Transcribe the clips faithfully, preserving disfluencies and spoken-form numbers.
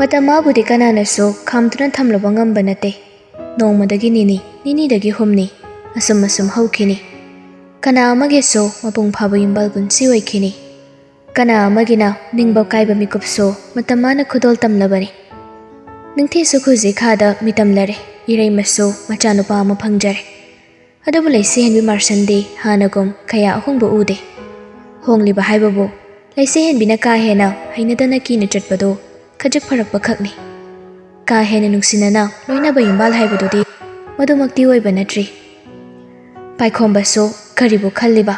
ꯃꯇꯝ ꯃꯥꯕꯨꯗꯤ ꯀꯅꯥꯅꯁꯨ ꯈꯥꯝꯗꯨꯅ ꯊꯝꯂꯨꯕ ꯉꯝꯕ ꯅꯠꯇꯦ꯫ ꯅꯣꯡꯃꯗꯒꯤ ꯅꯤꯅꯤ, ꯅꯤꯅꯤꯗꯒꯤ ꯍꯨꯝꯅꯤ, ꯑꯁꯨꯝ ꯑꯁꯨꯝ ꯍꯧꯈꯤꯅꯤ꯫ ꯀꯅꯥ ꯑꯃꯒꯤꯁꯨ ꯃꯄꯨꯡ ꯐꯥꯕ ꯌꯨꯝꯕꯥꯜ ꯄꯨꯟꯁꯤ ꯑꯣꯏꯈꯤꯅꯤ꯫ ꯀꯅꯥ ꯑꯃꯒꯤꯅ ꯅꯤꯡꯕ ꯀꯥꯏꯕ ꯃꯤꯀꯨꯞꯁꯨ ꯃꯇꯝ ꯃꯥꯅ ꯈꯨꯗꯣꯜ ꯇꯝꯂꯕꯅꯤ꯫ ꯅꯤꯡꯊꯤꯁꯨ ꯈꯨꯖꯤ ꯈꯥꯗ ꯃꯤꯇꯝ ꯂꯩꯔꯦ, ꯏꯔꯩꯃꯁꯨ ꯃꯆꯥꯅꯨꯄꯥ ꯑꯃ ꯐꯪꯖꯔꯦ꯫ ꯑꯗꯨꯕꯨ ꯂꯩꯁꯤꯍꯟꯕꯤ ꯃꯥꯔꯁꯟꯗꯤ ꯍꯥꯟꯅꯒꯨꯝ ꯀꯌꯥ ꯑꯍꯣꯡꯕ ꯎꯗꯦ꯫ ꯍꯣꯡꯂꯤꯕ ꯍꯥꯏꯕꯕꯨ ꯂꯩꯁꯤꯍꯟꯕꯤꯅ ꯀꯥ ꯍꯦꯟꯅ ꯍꯩꯅꯗꯅ ꯀꯤꯅ ꯆꯠꯄꯗꯨ ꯈꯖꯤꯛ ꯐꯔꯛꯄ ꯈꯛꯅꯤ꯫ ꯀꯥ ꯍꯦꯟꯅ ꯅꯨꯡꯁꯤꯅꯅ ꯂꯣꯏꯅꯕ ꯌꯨꯝꯕꯥꯜ ꯍꯥꯏꯕꯗꯨꯗꯤ ꯃꯗꯨꯃꯛꯇꯤ ꯑꯣꯏꯕ ꯅꯠꯇ꯭ꯔꯤ꯫ ꯄꯥꯏꯈꯣꯝꯕꯁꯨ ꯀꯔꯤꯕꯨ ꯈꯜꯂꯤꯕ?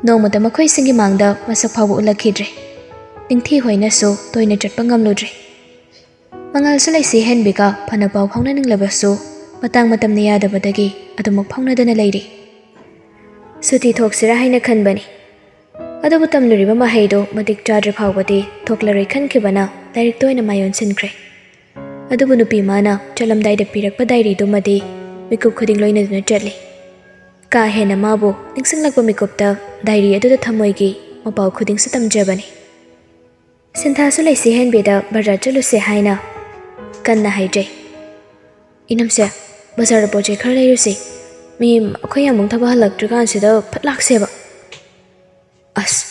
ꯅꯣꯡꯃꯇ ꯃꯈꯣꯏꯁꯤꯡꯒꯤ ꯃꯥꯡꯗ ꯃꯁꯛ ꯐꯥꯎꯕ ꯎꯠꯂꯛꯈꯤꯗ꯭ꯔꯦ꯫ ꯅꯤꯡꯊꯤ ꯍꯣꯏꯅꯁꯨ ꯇꯣꯏꯅ ꯆꯠꯄ ꯉꯝꯂꯨꯗ꯭ꯔꯦ꯫ ꯃꯉꯥꯜꯁꯨ ꯂꯩꯁꯤꯍꯟꯕꯤꯒ ꯐꯅ ꯄꯥꯎ ꯐꯥꯎꯅꯅꯤꯡꯂꯕꯁꯨ ꯃꯇꯥꯡ ꯃꯇꯝꯅ ꯌꯥꯗꯕꯗꯒꯤ ꯑꯗꯨꯃꯛ ꯐꯥꯎꯅꯗꯅ ꯂꯩꯔꯤ꯫ ꯁꯨꯇꯤ ꯊꯣꯛꯁꯤꯔꯥ ꯍꯥꯏꯅ ꯈꯟꯕꯅꯤ꯫ ꯑꯗꯨꯕꯨ ꯇꯝꯂꯨꯔꯤꯕ ꯃꯍꯩꯗꯨ ꯃꯇꯤꯛ ꯆꯥꯗ꯭ꯔꯤ ꯐꯥꯎꯕꯗꯤ ꯊꯣꯛꯂꯔꯣꯏ ꯈꯟꯈꯤꯕꯅ ꯂꯥꯏꯔꯤꯛꯇ ꯑꯣꯏꯅ ꯃꯥꯏ ꯑꯣꯟꯁꯤꯟꯈ꯭ꯔꯦ꯫ ꯑꯗꯨꯕꯨ ꯅꯨꯄꯤ ꯃꯥꯅ ꯆꯠꯂꯝꯗꯥꯏꯗ ꯄꯤꯔꯛꯄ ꯗꯥꯏꯔꯤꯗꯨꯃꯗꯤ ꯃꯤꯀꯨꯞ ꯈꯨꯗꯤꯡ ꯂꯣꯏꯅꯗꯨꯅ ꯆꯠꯂꯤ꯫ ꯀꯥ ꯍꯦꯟꯅ ꯃꯥꯕꯨ ꯅꯤꯡꯁꯤꯡꯂꯛꯄ ꯃꯤꯀꯨꯞꯇ ꯗꯥꯏꯔꯤ ꯑꯗꯨꯗ ꯊꯝꯃꯣꯏꯒꯤ ꯃꯄꯥꯎ ꯈꯨꯗꯤꯡꯁꯨ ꯇꯝꯖꯕꯅꯤ꯫ ꯁꯤꯟꯊꯥꯁꯨ ꯂꯩꯁꯤꯍꯟꯕꯤꯗ ꯕꯖꯥꯔ ꯆꯠꯂꯨꯁꯦ ꯍꯥꯏꯅ ꯀꯟꯅ ꯍꯥꯏꯖꯩ꯫ "ꯏꯅꯝꯁꯦ, ꯕꯖꯥꯔꯗ ꯄꯣꯠ ꯆꯩ ꯈꯔ ꯂꯩꯔꯨꯁꯤ꯫ ꯃꯤ ꯑꯩꯈꯣꯏ ꯌꯥꯝꯕꯨꯡ ꯊꯕꯛ ꯍꯜꯂꯛꯇ꯭ꯔꯤꯀꯥꯟꯁꯤꯗ ꯐꯠ ꯂꯥꯛꯁꯦꯕ꯫" ꯑꯁ,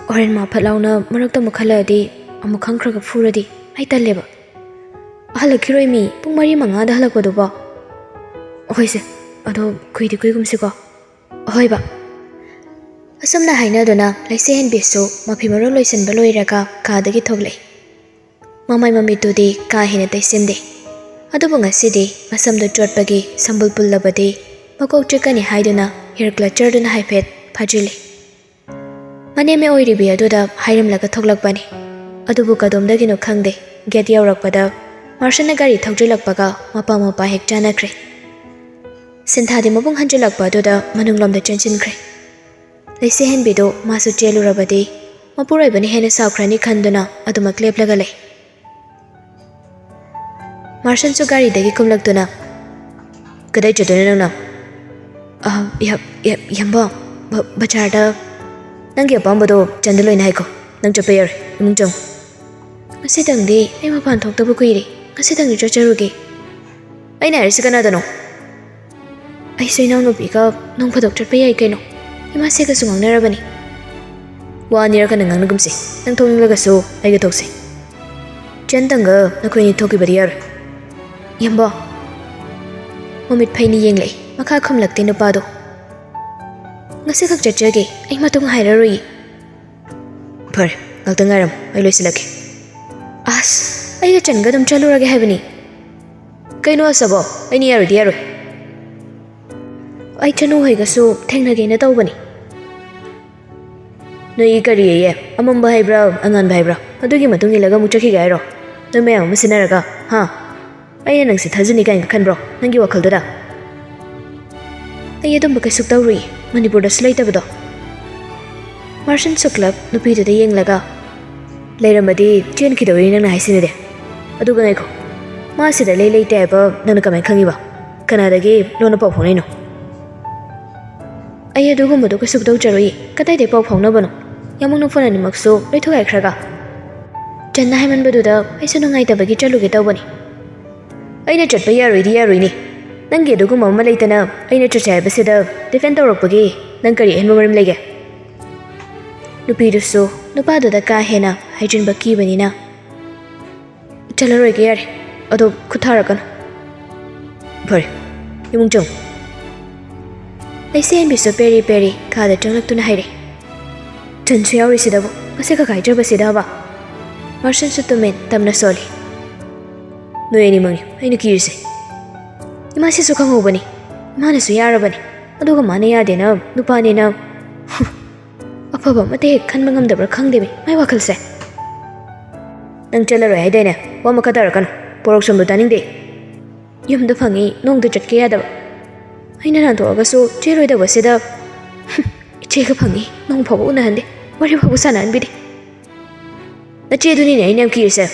ꯍꯣꯔꯦꯟ ꯃꯥ ꯐꯠ ꯂꯥꯎꯅ ꯃꯔꯛꯇ ꯑꯃꯨꯛ ꯈꯜꯂꯛꯑꯗꯤ, ꯑꯃꯨꯛ ꯈꯪꯈ꯭ꯔꯒ ꯐꯨꯔꯗꯤ ꯑꯩ ꯇꯜꯂꯦꯕ꯫ "ꯍꯜꯂꯛꯈꯤꯔꯣꯏ ꯃꯤ, ꯄꯨꯡ ꯃꯔꯤ ꯃꯉꯥꯗ ꯍꯜꯂꯛꯄꯗꯨꯕꯣ?" "ꯍꯣꯏꯁꯦ, ꯑꯗꯣ ꯀꯨꯏꯗꯤ ꯀꯨꯏꯒꯨꯝꯁꯤꯀꯣ꯫" "ꯍꯣꯏꯕ꯫" ꯑꯁꯨꯝꯅ ꯍꯥꯏꯅꯗꯨꯅ ꯂꯩꯁꯤꯍꯟꯕꯤꯁꯨ ꯃꯐꯤ ꯃꯔꯣꯜ ꯂꯣꯏꯁꯤꯟꯕ ꯂꯣꯏꯔꯒ ꯀꯥꯗꯒꯤ ꯊꯣꯛꯂꯛꯏ꯫ ꯃꯃꯥꯏ ꯃꯃꯤꯠꯇꯨꯗꯤ ꯀꯥ ꯍꯦꯟꯅ ꯇꯩꯁꯤꯟꯗꯦ꯫ ꯑꯗꯨꯕꯨ ꯉꯁꯤꯗꯤ ꯃꯁꯝꯗꯨ ꯆꯣꯠꯄꯒꯤ ꯁꯝꯕꯨꯜ ꯄꯨꯜꯂꯕꯗꯤ ꯃꯀꯣꯛ ꯆꯤꯛꯀꯅꯤ ꯍꯥꯏꯗꯨꯅ ꯍꯤꯌꯔ ꯀ꯭ꯂꯆꯔꯗꯨꯅ ꯍꯥꯏꯐꯦꯠ ꯐꯥꯖꯤꯜꯂꯤ꯫ ꯃꯅꯦꯝꯃ ꯑꯣꯏꯔꯤꯕꯤ ꯑꯗꯨꯗ ꯍꯥꯏꯔꯝꯂꯒ ꯊꯣꯛꯂꯛꯄꯅꯤ꯫ ꯑꯗꯨꯕꯨ ꯀꯗꯣꯝꯗꯒꯤꯅꯣ ꯈꯪꯗꯦ, ꯒꯦꯠ ꯌꯧꯔꯛꯄꯗ ꯃꯥꯔꯁꯟꯅ ꯒꯥꯔꯤ ꯊꯧꯖꯤꯜꯂꯛꯄꯒ ꯃꯄꯥ ꯃꯄꯥ ꯍꯦꯛ ꯆꯥꯅꯈ꯭ꯔꯦ꯫ ꯁꯤꯟꯊꯥꯗꯤ ꯃꯕꯨꯡ ꯍꯟꯖꯤꯜꯂꯛꯄ ꯑꯗꯨꯗ ꯃꯅꯨꯡꯂꯣꯝꯗ ꯆꯦꯟꯁꯤꯟꯈ꯭ꯔꯦ꯫ ꯂꯩꯁꯤꯍꯟꯕꯤꯗꯨ ꯃꯥꯁꯨ ꯆꯦꯜꯂꯨꯔꯕꯗꯤ ꯃꯄꯨꯔꯣꯏꯕꯅ ꯍꯦꯟꯅ ꯁꯥꯎꯈ꯭ꯔꯅꯤ ꯈꯟꯗꯨꯅ ꯑꯗꯨꯃꯛ ꯂꯦꯞꯂꯒ ꯂꯩ꯫ ꯃꯥꯔꯁꯟꯁꯨ ꯒꯥꯔꯤꯗꯒꯤ ꯀꯨꯝꯂꯛꯇꯨꯅ, "ꯀꯗꯥꯏ ꯆꯠꯇꯣꯏꯅꯣ ꯅꯪꯅ?" "ꯑ, ꯌꯥ-, ꯌꯥ-, ꯌꯥꯝꯕ, ꯕ-, ꯕꯖꯥꯔꯗ ꯅꯪꯒꯤ ꯑꯄꯥꯝꯕꯗꯣ ꯆꯟꯗ ꯂꯣꯏꯅ ꯍꯥꯏꯈꯣ꯫ ꯅꯪ ꯆꯠꯄ ꯌꯥꯔꯣꯏ, ꯏꯃꯨꯡ ꯆꯪꯉꯨ꯫" ꯉꯁꯤꯇꯪꯗꯤ ꯑꯩ ꯃꯄꯥꯟ ꯊꯣꯛꯇꯕ ꯀꯨꯏꯔꯦ꯫ ꯉꯁꯤꯇꯪꯗꯤ ꯆꯠꯆꯔꯨꯒꯦ꯫ ꯑꯩꯅ ꯍꯥꯏꯔꯤꯁꯤ ꯀꯅꯥꯗꯅꯣ? ꯑꯩꯁꯨ ꯏꯅꯥꯎꯅꯨꯄꯤꯒ ꯅꯣꯡ ꯐꯥꯗꯣꯛ ꯆꯠꯄ ꯌꯥꯏ ꯀꯩꯅꯣ꯫ ꯏꯃꯥꯁꯦꯒꯁꯨ ꯉꯥꯡꯅꯔꯕꯅꯤ꯫ ꯋꯥ ꯑꯅꯤꯔꯛ ꯍꯟꯅ ꯉꯥꯡꯅꯒꯨꯝꯁꯦ꯫ ꯅꯪ ꯊꯣꯛꯅꯤꯡꯂꯒꯁꯨ ꯑꯩꯒ ꯊꯣꯛꯁꯦ꯫ ꯆꯟꯇꯪꯒ ꯅꯈꯣꯏꯅꯤ ꯊꯣꯛꯈꯤꯕꯗꯤ ꯌꯥꯔꯣꯏ꯫ ꯌꯥꯝꯕꯣ꯫ ꯃꯃꯤꯠ ꯐꯩꯅ ꯌꯦꯡꯂꯛꯏ꯫ ꯃꯈꯥ ꯈꯨꯝꯂꯛꯇꯦ ꯅꯨꯄꯥꯗꯣ꯫ ꯉꯁꯤꯈꯛ ꯆꯠꯆꯒꯦ꯫ ꯑꯩ ꯃꯇꯨꯡ ꯍꯥꯏꯔꯔꯣꯏꯌꯦ꯫ ꯐꯔꯦ, ꯉꯥꯛꯇꯪ ꯉꯥꯏꯔꯝꯃꯨ, ꯑꯩ ꯂꯣꯏꯁꯤꯜꯂꯛꯀꯦ꯫ ꯑꯁ, ꯑꯩꯒ ꯆꯟꯒ ꯑꯗꯨꯝ ꯆꯠꯂꯨꯔꯒꯦ ꯍꯥꯏꯕꯅꯤ꯫ ꯀꯩꯅꯣ ꯑꯁꯕꯣ, ꯑꯩꯅ ꯌꯥꯔꯣꯏꯗꯤ ꯌꯥꯔꯣꯏ꯫ ꯑꯩ ꯆꯅꯨ ꯍꯣꯏꯒꯁꯨ ꯊꯦꯡꯅꯒꯦꯅ ꯇꯧꯕꯅꯤ꯫ ꯅꯣꯏꯒꯤ ꯀꯔꯤ ꯑꯌꯦ? ꯑꯃꯝꯕ ꯍꯥꯏꯕ꯭ꯔꯥ, ꯑꯉꯥꯟꯕ ꯍꯥꯏꯕ꯭ꯔꯥ? ꯑꯗꯨꯒꯤ ꯃꯇꯨꯡ ꯏꯜꯂꯒ ꯑꯃꯨꯛ ꯆꯠꯈꯤꯒꯦ ꯍꯥꯏꯔꯣ? ꯅꯣꯏ ꯃꯌꯥꯝ ꯑꯃ ꯁꯤꯟꯅꯔꯒ, ꯍꯥ? ꯑꯩꯅ ꯅꯪꯁꯦ ꯊꯥꯖꯅꯤ ꯀꯥꯏꯅ ꯈꯟꯕ꯭ꯔꯣ, ꯅꯪꯒꯤ ꯋꯥꯈꯜꯗꯨꯗ? ꯑꯩ ꯑꯗꯨꯝꯕ ꯀꯩꯁꯨ ꯇꯧꯔꯨꯏ, ꯃꯅꯤꯄꯨꯔꯗꯁꯨ ꯂꯩꯇꯕꯗꯣ꯫ ꯃꯥꯔꯁꯟ ꯁꯨꯛꯂꯞ ꯅꯨꯄꯤꯗꯨꯗ ꯌꯦꯡꯂꯒ, ꯂꯩꯔꯝꯃꯗꯤ ꯆꯦꯟꯈꯤꯗꯧꯔꯤ ꯅꯪꯅ ꯍꯥꯏꯁꯤꯅꯗꯤ꯫ ꯑꯗꯨꯒ ꯉꯥꯏꯈꯣ, ꯃꯥ ꯁꯤꯗ ꯂꯩ ꯂꯩꯇꯦ ꯍꯥꯏꯕ ꯅꯪꯅ ꯀꯃꯥꯏꯅ ꯈꯪꯉꯤꯕ? ꯀꯅꯥꯗꯒꯤ ꯂꯣꯟꯅ ꯄꯥꯎ ꯐꯥꯎꯅꯩꯅꯣ? ꯑꯩ ꯑꯗꯨꯒꯨꯝꯕꯗꯣ ꯀꯩꯁꯨ ꯇꯧꯖꯔꯨꯏ꯫ ꯀꯗꯥꯏꯗꯒꯤ ꯄꯥꯎ ꯐꯥꯎꯅꯕꯅꯣ? ꯌꯥꯝꯃꯨꯡꯅ ꯐꯣꯟ ꯑꯅꯤꯃꯛꯁꯨ ꯂꯣꯏ ꯊꯨꯒꯥꯏꯈ꯭ꯔꯒ꯫ ꯆꯟꯅ ꯍꯥꯏꯃꯟꯕꯗꯨꯗ ꯑꯩꯁꯨ ꯅꯨꯡꯉꯥꯏꯇꯕꯒꯤ ꯆꯠꯂꯨꯒꯦ ꯇꯧꯕꯅꯤ꯫ ꯑꯩꯅ ꯆꯠꯄ ꯌꯥꯔꯣꯏꯗꯤ ꯌꯥꯔꯣꯏꯅꯦ꯫ ꯅꯪꯒꯤ ꯑꯗꯨꯒꯨꯝꯕ ꯑꯃ ꯂꯩꯇꯅ ꯑꯩꯅ ꯆꯠꯁꯦ ꯍꯥꯏꯕꯁꯤꯗ ꯗꯤꯐꯦꯟ ꯇꯧꯔꯛꯄꯒꯤ ꯅꯪ ꯀꯔꯤ ꯑꯍꯦꯟꯕ ꯃꯔꯝ ꯂꯩꯒꯦ? ꯅꯨꯄꯤꯗꯨꯁꯨ ꯅꯨꯄꯥꯗꯨꯗ ꯀꯥ ꯍꯦꯟꯅ ꯍꯥꯏꯖꯤꯟꯕ ꯀꯤꯕꯅꯤꯅ꯫ ꯆꯠꯂꯔꯣꯏꯒꯦ ꯌꯥꯔꯦ꯫ ꯑꯗꯣ ꯈꯨꯠ ꯊꯥꯔꯛꯀꯅꯨ꯫ ꯐꯔꯦ, ꯏꯃꯨꯡ ꯆꯪꯉꯨ꯫ ꯂꯩꯁꯦꯟꯕꯤꯁꯨ ꯄꯦꯔꯤ ꯄꯦꯔꯤ ꯀꯥꯗ ꯆꯪꯂꯛꯇꯨꯅ ꯍꯥꯏꯔꯦ꯫ ꯆꯟꯁꯨ ꯌꯥꯎꯔꯤꯁꯤꯗꯕꯨ ꯃꯁꯤ ꯀꯀꯥꯏꯖꯕꯁꯤꯗꯕ꯫ ꯃꯥꯔꯁꯟꯁꯨ ꯇꯨꯃꯤꯟ ꯇꯞꯅ ꯁꯣꯜꯂꯤ꯫ ꯅꯣꯏ ꯑꯅꯤꯃꯛꯅꯤ ꯑꯩꯅ ꯀꯤꯔꯤꯁꯦ꯫ ꯏꯃꯥꯁꯤꯁꯨ ꯈꯪꯍꯧꯕꯅꯤ꯫ ꯏꯃꯥꯅꯁꯨ ꯌꯥꯔꯕꯅꯤ꯫ ꯑꯗꯨꯒ ꯃꯥꯅ ꯌꯥꯗꯦꯅ ꯅꯨꯄꯥꯅꯦꯅ꯫ ꯑꯐꯕ ꯑꯃꯠꯇ ꯍꯦꯛ ꯈꯟꯕ ꯉꯝꯗꯕ꯭ꯔꯥ ꯈꯪꯗꯦꯃꯤ ꯃꯥꯏ ꯋꯥꯈꯜꯁꯦ꯫ ꯅꯪ ꯆꯠꯂꯔꯣꯏ ꯍꯥꯏꯗꯥꯏꯅꯦ? ꯋꯥ ꯃꯈꯥ ꯇꯥꯔꯛꯀꯅꯨ꯫ ꯄꯣꯔꯣꯛ ꯁꯣꯝꯗꯣ ꯇꯥꯅꯤꯡꯗꯦ꯫ ꯌꯨꯝꯗ ꯐꯪꯉꯤ ꯅꯣꯡꯗ ꯆꯠꯀꯦ ꯌꯥꯗꯕ꯫ ꯑꯩꯅ ꯅꯥꯟꯊꯣꯛꯑꯒꯁꯨ ꯆꯦꯜꯂꯣꯏꯗꯧꯕꯁꯤꯗ꯫ ꯍꯨꯝ, ꯏꯆꯦꯒ ꯐꯪꯉꯤ ꯅꯣꯡ ꯐꯥꯎꯕ ꯎꯅꯍꯟꯗꯦ꯫ ꯋꯥꯔꯤ ꯐꯥꯎꯕ ꯁꯥꯟꯅꯍꯟꯕꯤꯗꯦ꯫ ꯅꯆꯦꯗꯨꯅꯤꯅꯦ ꯑꯩꯅ ꯌꯥꯝ ꯀꯤꯔꯤꯁꯦ꯫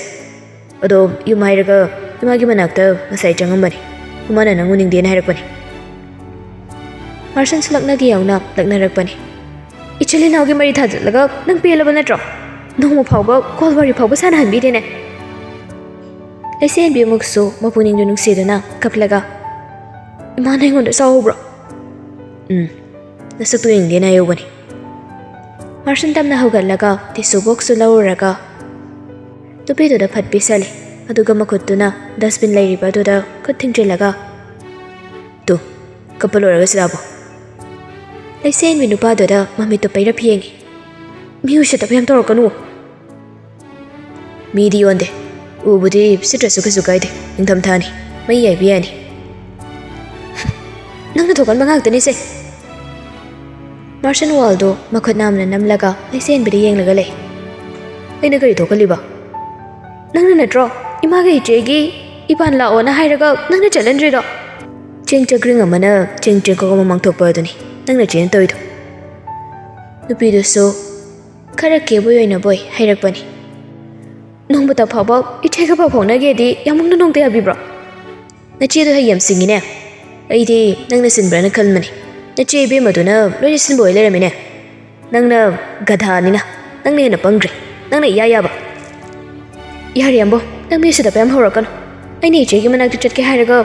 ꯑꯗꯣ ꯌꯨꯝ ꯍꯥꯏꯔꯒ ꯏꯃꯥꯒꯤ ꯃꯅꯥꯛꯇ ꯉꯁꯥꯏ ꯆꯪꯉꯝꯕꯅꯤ꯫ ꯏꯃꯥꯅ ꯅꯪ ꯎꯅꯤꯡꯗꯦꯅ ꯍꯥꯏꯔꯛꯄꯅꯤ꯫ ꯃꯥꯔꯁꯟꯁꯨ ꯂꯛꯅꯒꯦ ꯌꯥꯎꯅ ꯂꯛꯅꯔꯛꯄꯅꯤ꯫ ꯏꯆꯤꯜ ꯏꯅꯥꯎꯒꯤ ꯃꯔꯤ ꯊꯥꯖꯤꯜꯂꯒ ꯅꯪ ꯄꯦꯜꯂꯕ ꯅꯠꯇ꯭ꯔꯣ? ꯅꯣꯡꯃ ꯐꯥꯎꯕ ꯀꯣꯜ ꯋꯥꯔꯤ ꯐꯥꯎꯕ ꯁꯥꯟꯅꯍꯟꯕꯤꯗꯦꯅꯦ꯫ ꯂꯩꯁꯦꯟꯕꯤ ꯑꯃꯨꯛꯁꯨ ꯃꯄꯨꯛꯅꯤꯡꯗꯨ ꯅꯨꯡꯁꯤꯗꯨꯅ ꯀꯞꯂꯒ, "ꯏꯃꯥꯅ ꯑꯩꯉꯣꯟꯗ ꯁꯥꯎꯍꯧꯕ꯭ꯔꯣ?" "ꯎꯝ, ꯅꯁꯛꯇꯨ ꯌꯦꯡꯒꯦꯅ ꯍꯥꯏꯍꯧꯕꯅꯤ꯫" ꯃꯥꯔꯁꯟ ꯇꯞꯅ ꯍꯧꯒꯠꯂꯒ ꯇꯤꯁꯨ ꯕꯣꯛꯁꯇꯨ ꯂꯧꯔꯨꯔꯒ ꯅꯨꯄꯤꯗꯨꯗ ꯐꯠ ꯄꯤꯁꯜꯂꯤ꯫ ꯑꯗꯨꯒ ꯃꯈꯨꯠꯇꯨꯅ ꯗꯁꯕꯤꯟ ꯂꯩꯔꯤꯕ ꯑꯗꯨꯗ ꯈꯨꯠ ꯊꯤꯡꯖꯤꯜꯂꯒ, "ꯇꯨ, ꯀꯞꯄ ꯂꯣꯏꯔꯒ ꯁꯤꯗꯥꯕꯣ?" ꯂꯩꯁꯦꯟꯕꯤ ꯅꯨꯄꯥꯗꯨꯗ ꯃꯃꯤꯠꯇꯨ ꯄꯩꯔꯞ ꯌꯦꯡꯉꯤ꯫ "ꯃꯤ ꯎꯁꯤꯠꯇꯕ ꯌꯥꯝ ꯇꯧꯔꯛꯀꯅꯨ꯫" "ꯃꯤꯗꯤ ꯌꯣꯟꯗꯦ, ꯎꯕꯨꯗꯤ ꯁꯤꯠꯇ꯭ꯔꯁꯨ ꯀꯩꯁꯨ ꯀꯥꯏꯗꯦ, ꯅꯤꯡꯊꯝꯊꯥꯅꯤ, ꯃꯩ ꯌꯥꯏꯕ ꯌꯥꯅꯤ꯫" "ꯅꯪꯅ ꯊꯣꯛꯍꯟꯕ ꯉꯥꯛꯇꯅꯤꯁꯦ꯫" ꯃꯥꯔꯁꯟ ꯋꯥꯜꯗꯣ ꯃꯈꯨꯠ ꯅꯥꯝꯅ ꯅꯝꯂꯒ ꯂꯩꯁꯦꯟꯕꯤꯗ ꯌꯦꯡꯂꯒ ꯂꯩ꯫ "ꯑꯩꯅ ꯀꯔꯤ ꯊꯣꯛꯍꯜꯂꯤꯕ?" "ꯅꯪꯅ ꯅꯠꯇ꯭ꯔꯣ ꯏꯃꯥꯒ ꯏꯆꯦꯒꯤ ꯏꯄꯥꯟ ꯂꯥꯛꯑꯣꯅ ꯍꯥꯏꯔꯒ ꯅꯪꯅ ꯆꯠꯍꯟꯗ꯭ꯔꯤꯗꯣ?" "ꯆꯦꯡ ꯆꯀ꯭ꯔꯤꯡ ꯑꯃꯅ ꯆꯦꯡ ꯆꯦꯡꯀꯣꯛ ꯑꯃ ꯃꯥꯡꯊꯣꯛꯄ ꯑꯗꯨꯅꯤ ꯅꯪꯅ ꯆꯦꯅ ꯇꯧꯔꯤꯗꯣ꯫" ꯅꯨꯄꯤꯗꯨꯁꯨ ꯈꯔ ꯀꯦꯕꯣꯏ ꯑꯣꯏꯅꯕꯣꯏ ꯍꯥꯏꯔꯛꯄꯅꯤ꯫ "ꯅꯣꯡꯃꯇ ꯐꯥꯎꯕ ꯏꯆꯦꯒ ꯄꯥꯎ ꯐꯥꯎꯅꯒꯦꯗꯤ ꯌꯥꯝꯕꯨꯡꯅ ꯅꯣꯡꯇ ꯌꯥꯕꯤꯕ꯭ꯔꯣ?" "ꯅꯆꯦꯗꯣ ꯍꯩ ꯌꯥꯝ ꯁꯤꯡꯉꯤꯅꯦ꯫ ꯑꯩꯗꯤ ꯅꯪꯅ ꯁꯤꯟꯕ꯭ꯔꯥꯅ ꯈꯟꯕꯅꯤ꯫ ꯅꯆꯦ ꯏꯕꯦꯝꯃꯗꯨꯅ ꯂꯣꯏꯅ ꯁꯤꯟꯕ ꯑꯣꯏ ꯂꯩꯔꯝꯃꯤꯅꯦ꯫ ꯅꯪꯅ ꯒꯙꯥꯅꯤꯅ, ꯅꯪꯅ ꯍꯦꯟꯅ ꯄꯪꯈ꯭ꯔꯦ꯫ ꯅꯪꯅ ꯏꯌꯥ ꯌꯥꯕ꯫" "ꯌꯥꯔꯦ ꯌꯥꯝꯕꯨꯡ, ꯅꯪ ꯃꯤ ꯎꯁꯤꯠꯇꯕ ꯌꯥꯝ ꯍꯧꯔꯛꯀꯅꯨ꯫ ꯑꯩꯅ ꯏꯆꯦꯒꯤ ꯃꯅꯥꯛꯇ ꯆꯠꯀꯦ ꯍꯥꯏꯔꯒ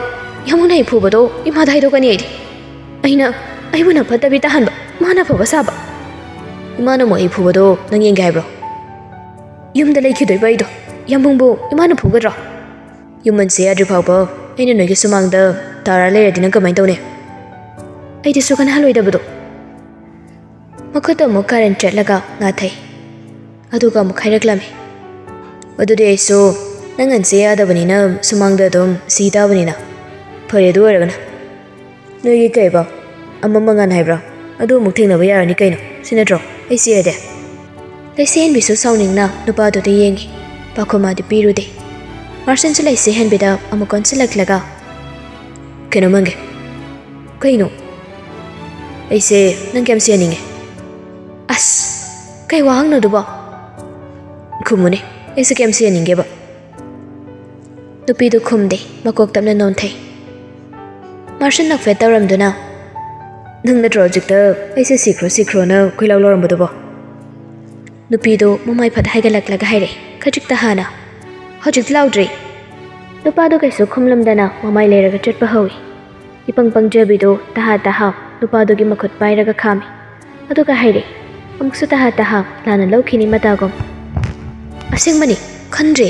ꯌꯥꯝꯕꯨꯡꯅ ꯑꯩ ꯐꯨꯕꯗꯣ ꯏꯃꯥꯗ ꯍꯥꯏꯗꯣꯛꯀꯅꯤ ꯑꯩꯗꯤ꯫ ꯑꯩꯅ, ꯑꯩꯕꯨꯅ ꯐꯠꯇꯕꯤ ꯇꯥꯍꯟꯕ, ꯃꯥꯅ ꯐꯕ ꯁꯥꯕ꯫" "ꯏꯃꯥꯅ ꯑꯃꯨꯛ ꯑꯩ ꯐꯨꯕꯗꯣ ꯅꯪ ꯌꯦꯡꯒꯦ ꯍꯥꯏꯕ꯭ꯔꯣ?" "ꯌꯨꯝꯗ ꯂꯩꯈꯤꯗꯣꯏꯕ ꯑꯩꯗꯣ ꯌꯥꯝꯕꯨꯡꯕꯨ ꯏꯃꯥꯅ ꯐꯨꯒꯗ꯭ꯔꯣ?" "ꯌꯨꯝ ꯍꯟꯁꯦ ꯌꯥꯗ꯭ꯔꯤ ꯐꯥꯎꯕ ꯑꯩꯅ ꯅꯣꯏꯒꯤ ꯁꯨꯃꯥꯡꯗ ꯇꯥꯔ ꯂꯩꯔꯗꯤ ꯅꯪ ꯀꯃꯥꯏꯅ ꯇꯧꯅꯤ?" "ꯑꯩꯗꯤ ꯁꯨꯛꯍꯟ ꯍꯜꯂꯣꯏꯗꯕꯗꯣ꯫" ꯃꯈꯨꯠꯇ ꯑꯃꯨꯛ ꯀꯥꯔꯟ ꯆꯠꯂꯒ ꯉꯥꯊꯩ꯫ ꯑꯗꯨꯒ ꯑꯃꯨꯛ ꯍꯥꯏꯔꯛꯂꯝꯃꯤ, "ꯑꯗꯨꯗꯤ ꯑꯩꯁꯨ ꯅꯪ ꯍꯟꯁꯦ ꯌꯥꯗꯕꯅꯤꯅ ꯁꯨꯃꯥꯡꯗ ꯑꯗꯨꯝ ꯁꯤ ꯇꯥꯕꯅꯤꯅ꯫ ꯐꯔꯦ, ꯑꯗꯨ ꯑꯣꯏꯔꯒꯅ꯫ ꯅꯣꯏꯒꯤ ꯀꯩꯕ, ꯑꯃ ꯃꯉꯥꯟ ꯍꯥꯏꯕ꯭ꯔꯥ? ꯑꯗꯨ ꯑꯃꯨꯛ ꯊꯦꯡꯅꯕ ꯌꯥꯔꯅꯤ ꯀꯩꯅꯣ, ꯁꯤ ꯅꯠꯇ꯭ꯔꯣ? ꯑꯩ ꯆꯦꯔꯗꯤ?" ꯂꯩꯁꯦꯟꯕꯤꯁꯨ ꯁꯥꯎꯅꯤꯡꯅ ꯅꯨꯄꯥꯗꯨꯗ ꯌꯦꯡꯉꯤ꯫ ꯄꯥꯈꯨꯝ ꯃꯥꯗꯤ ꯄꯤꯔꯨꯗꯦ꯫ ꯃꯥꯔꯁꯟꯁꯨ ꯂꯩꯁꯦꯍꯟꯕꯤꯗ ꯑꯃꯨꯛ ꯑꯣꯟꯁꯤꯜꯂꯛꯂꯒ, "ꯀꯩꯅꯣ ꯃꯪꯒꯦ?" "ꯀꯩꯅꯣ?" "ꯑꯩꯁꯦ ꯅꯪ ꯀꯌꯥꯝ ꯁꯤꯍꯟꯅꯤꯡꯉꯦ?" "ꯑꯁ, ꯀꯩ ꯋꯥꯍꯪꯅꯣ ꯑꯗꯨꯕꯣ?" "ꯈꯨꯝꯃꯨꯅꯦ, ꯑꯩꯁꯦ ꯀꯌꯥꯝ ꯁꯤꯍꯟꯅꯤꯡꯒꯦꯕ?" ꯅꯨꯄꯤꯗꯨ ꯈꯨꯝꯗꯦ, ꯃꯀꯣꯛ ꯇꯞꯅ ꯅꯣꯟꯊꯩ꯫ ꯃꯥꯔꯁꯟ ꯅꯣꯛꯐꯦꯠ ꯇꯧꯔꯝꯗꯨꯅ, "ꯅꯪ ꯅꯠꯇ꯭ꯔꯣ ꯍꯧꯖꯤꯛꯇ ꯑꯩꯁꯦ ꯁꯤꯈ꯭ꯔꯣ ꯁꯤꯈ꯭ꯔꯣꯅ ꯈꯣꯏꯂꯥꯎ ꯂꯥꯎꯔꯝꯕꯗꯨꯕꯣ?" ꯅꯨꯄꯤꯗꯨ ꯃꯃꯥꯏ ꯐꯠ ꯍꯥꯏꯒꯠꯂꯛꯂꯒ ꯍꯥꯏꯔꯛꯏ, "ꯈꯖꯤꯛꯇ ꯍꯥꯟꯅ꯫ ꯍꯧꯖꯤꯛꯇꯤ ꯂꯥꯎꯗ꯭ꯔꯤ?" ꯅꯨꯄꯥꯗꯨ ꯀꯩꯁꯨ ꯈꯨꯝꯂꯝꯗꯅ ꯃꯃꯥꯏ ꯂꯩꯔꯒ ꯆꯠꯄ ꯍꯧꯏ꯫ ꯏꯄꯪ ꯄꯪꯖꯕꯤꯗꯨ ꯇꯍꯥ ꯇꯍꯥ ꯅꯨꯄꯥꯗꯨꯒꯤ ꯃꯈꯨꯠ ꯄꯥꯏꯔꯒ ꯈꯥꯝꯃꯤ꯫ ꯑꯗꯨꯒ ꯍꯥꯏꯔꯛꯏ, ꯑꯃꯨꯛꯁꯨ ꯇꯍꯥ ꯇꯍꯥ ꯂꯥꯟꯅ ꯂꯧꯈꯤꯅꯤ ꯃꯇꯥꯒꯨꯝ꯫ "ꯑꯁꯦꯡꯕꯅꯤ, ꯈꯟꯗ꯭ꯔꯦ?"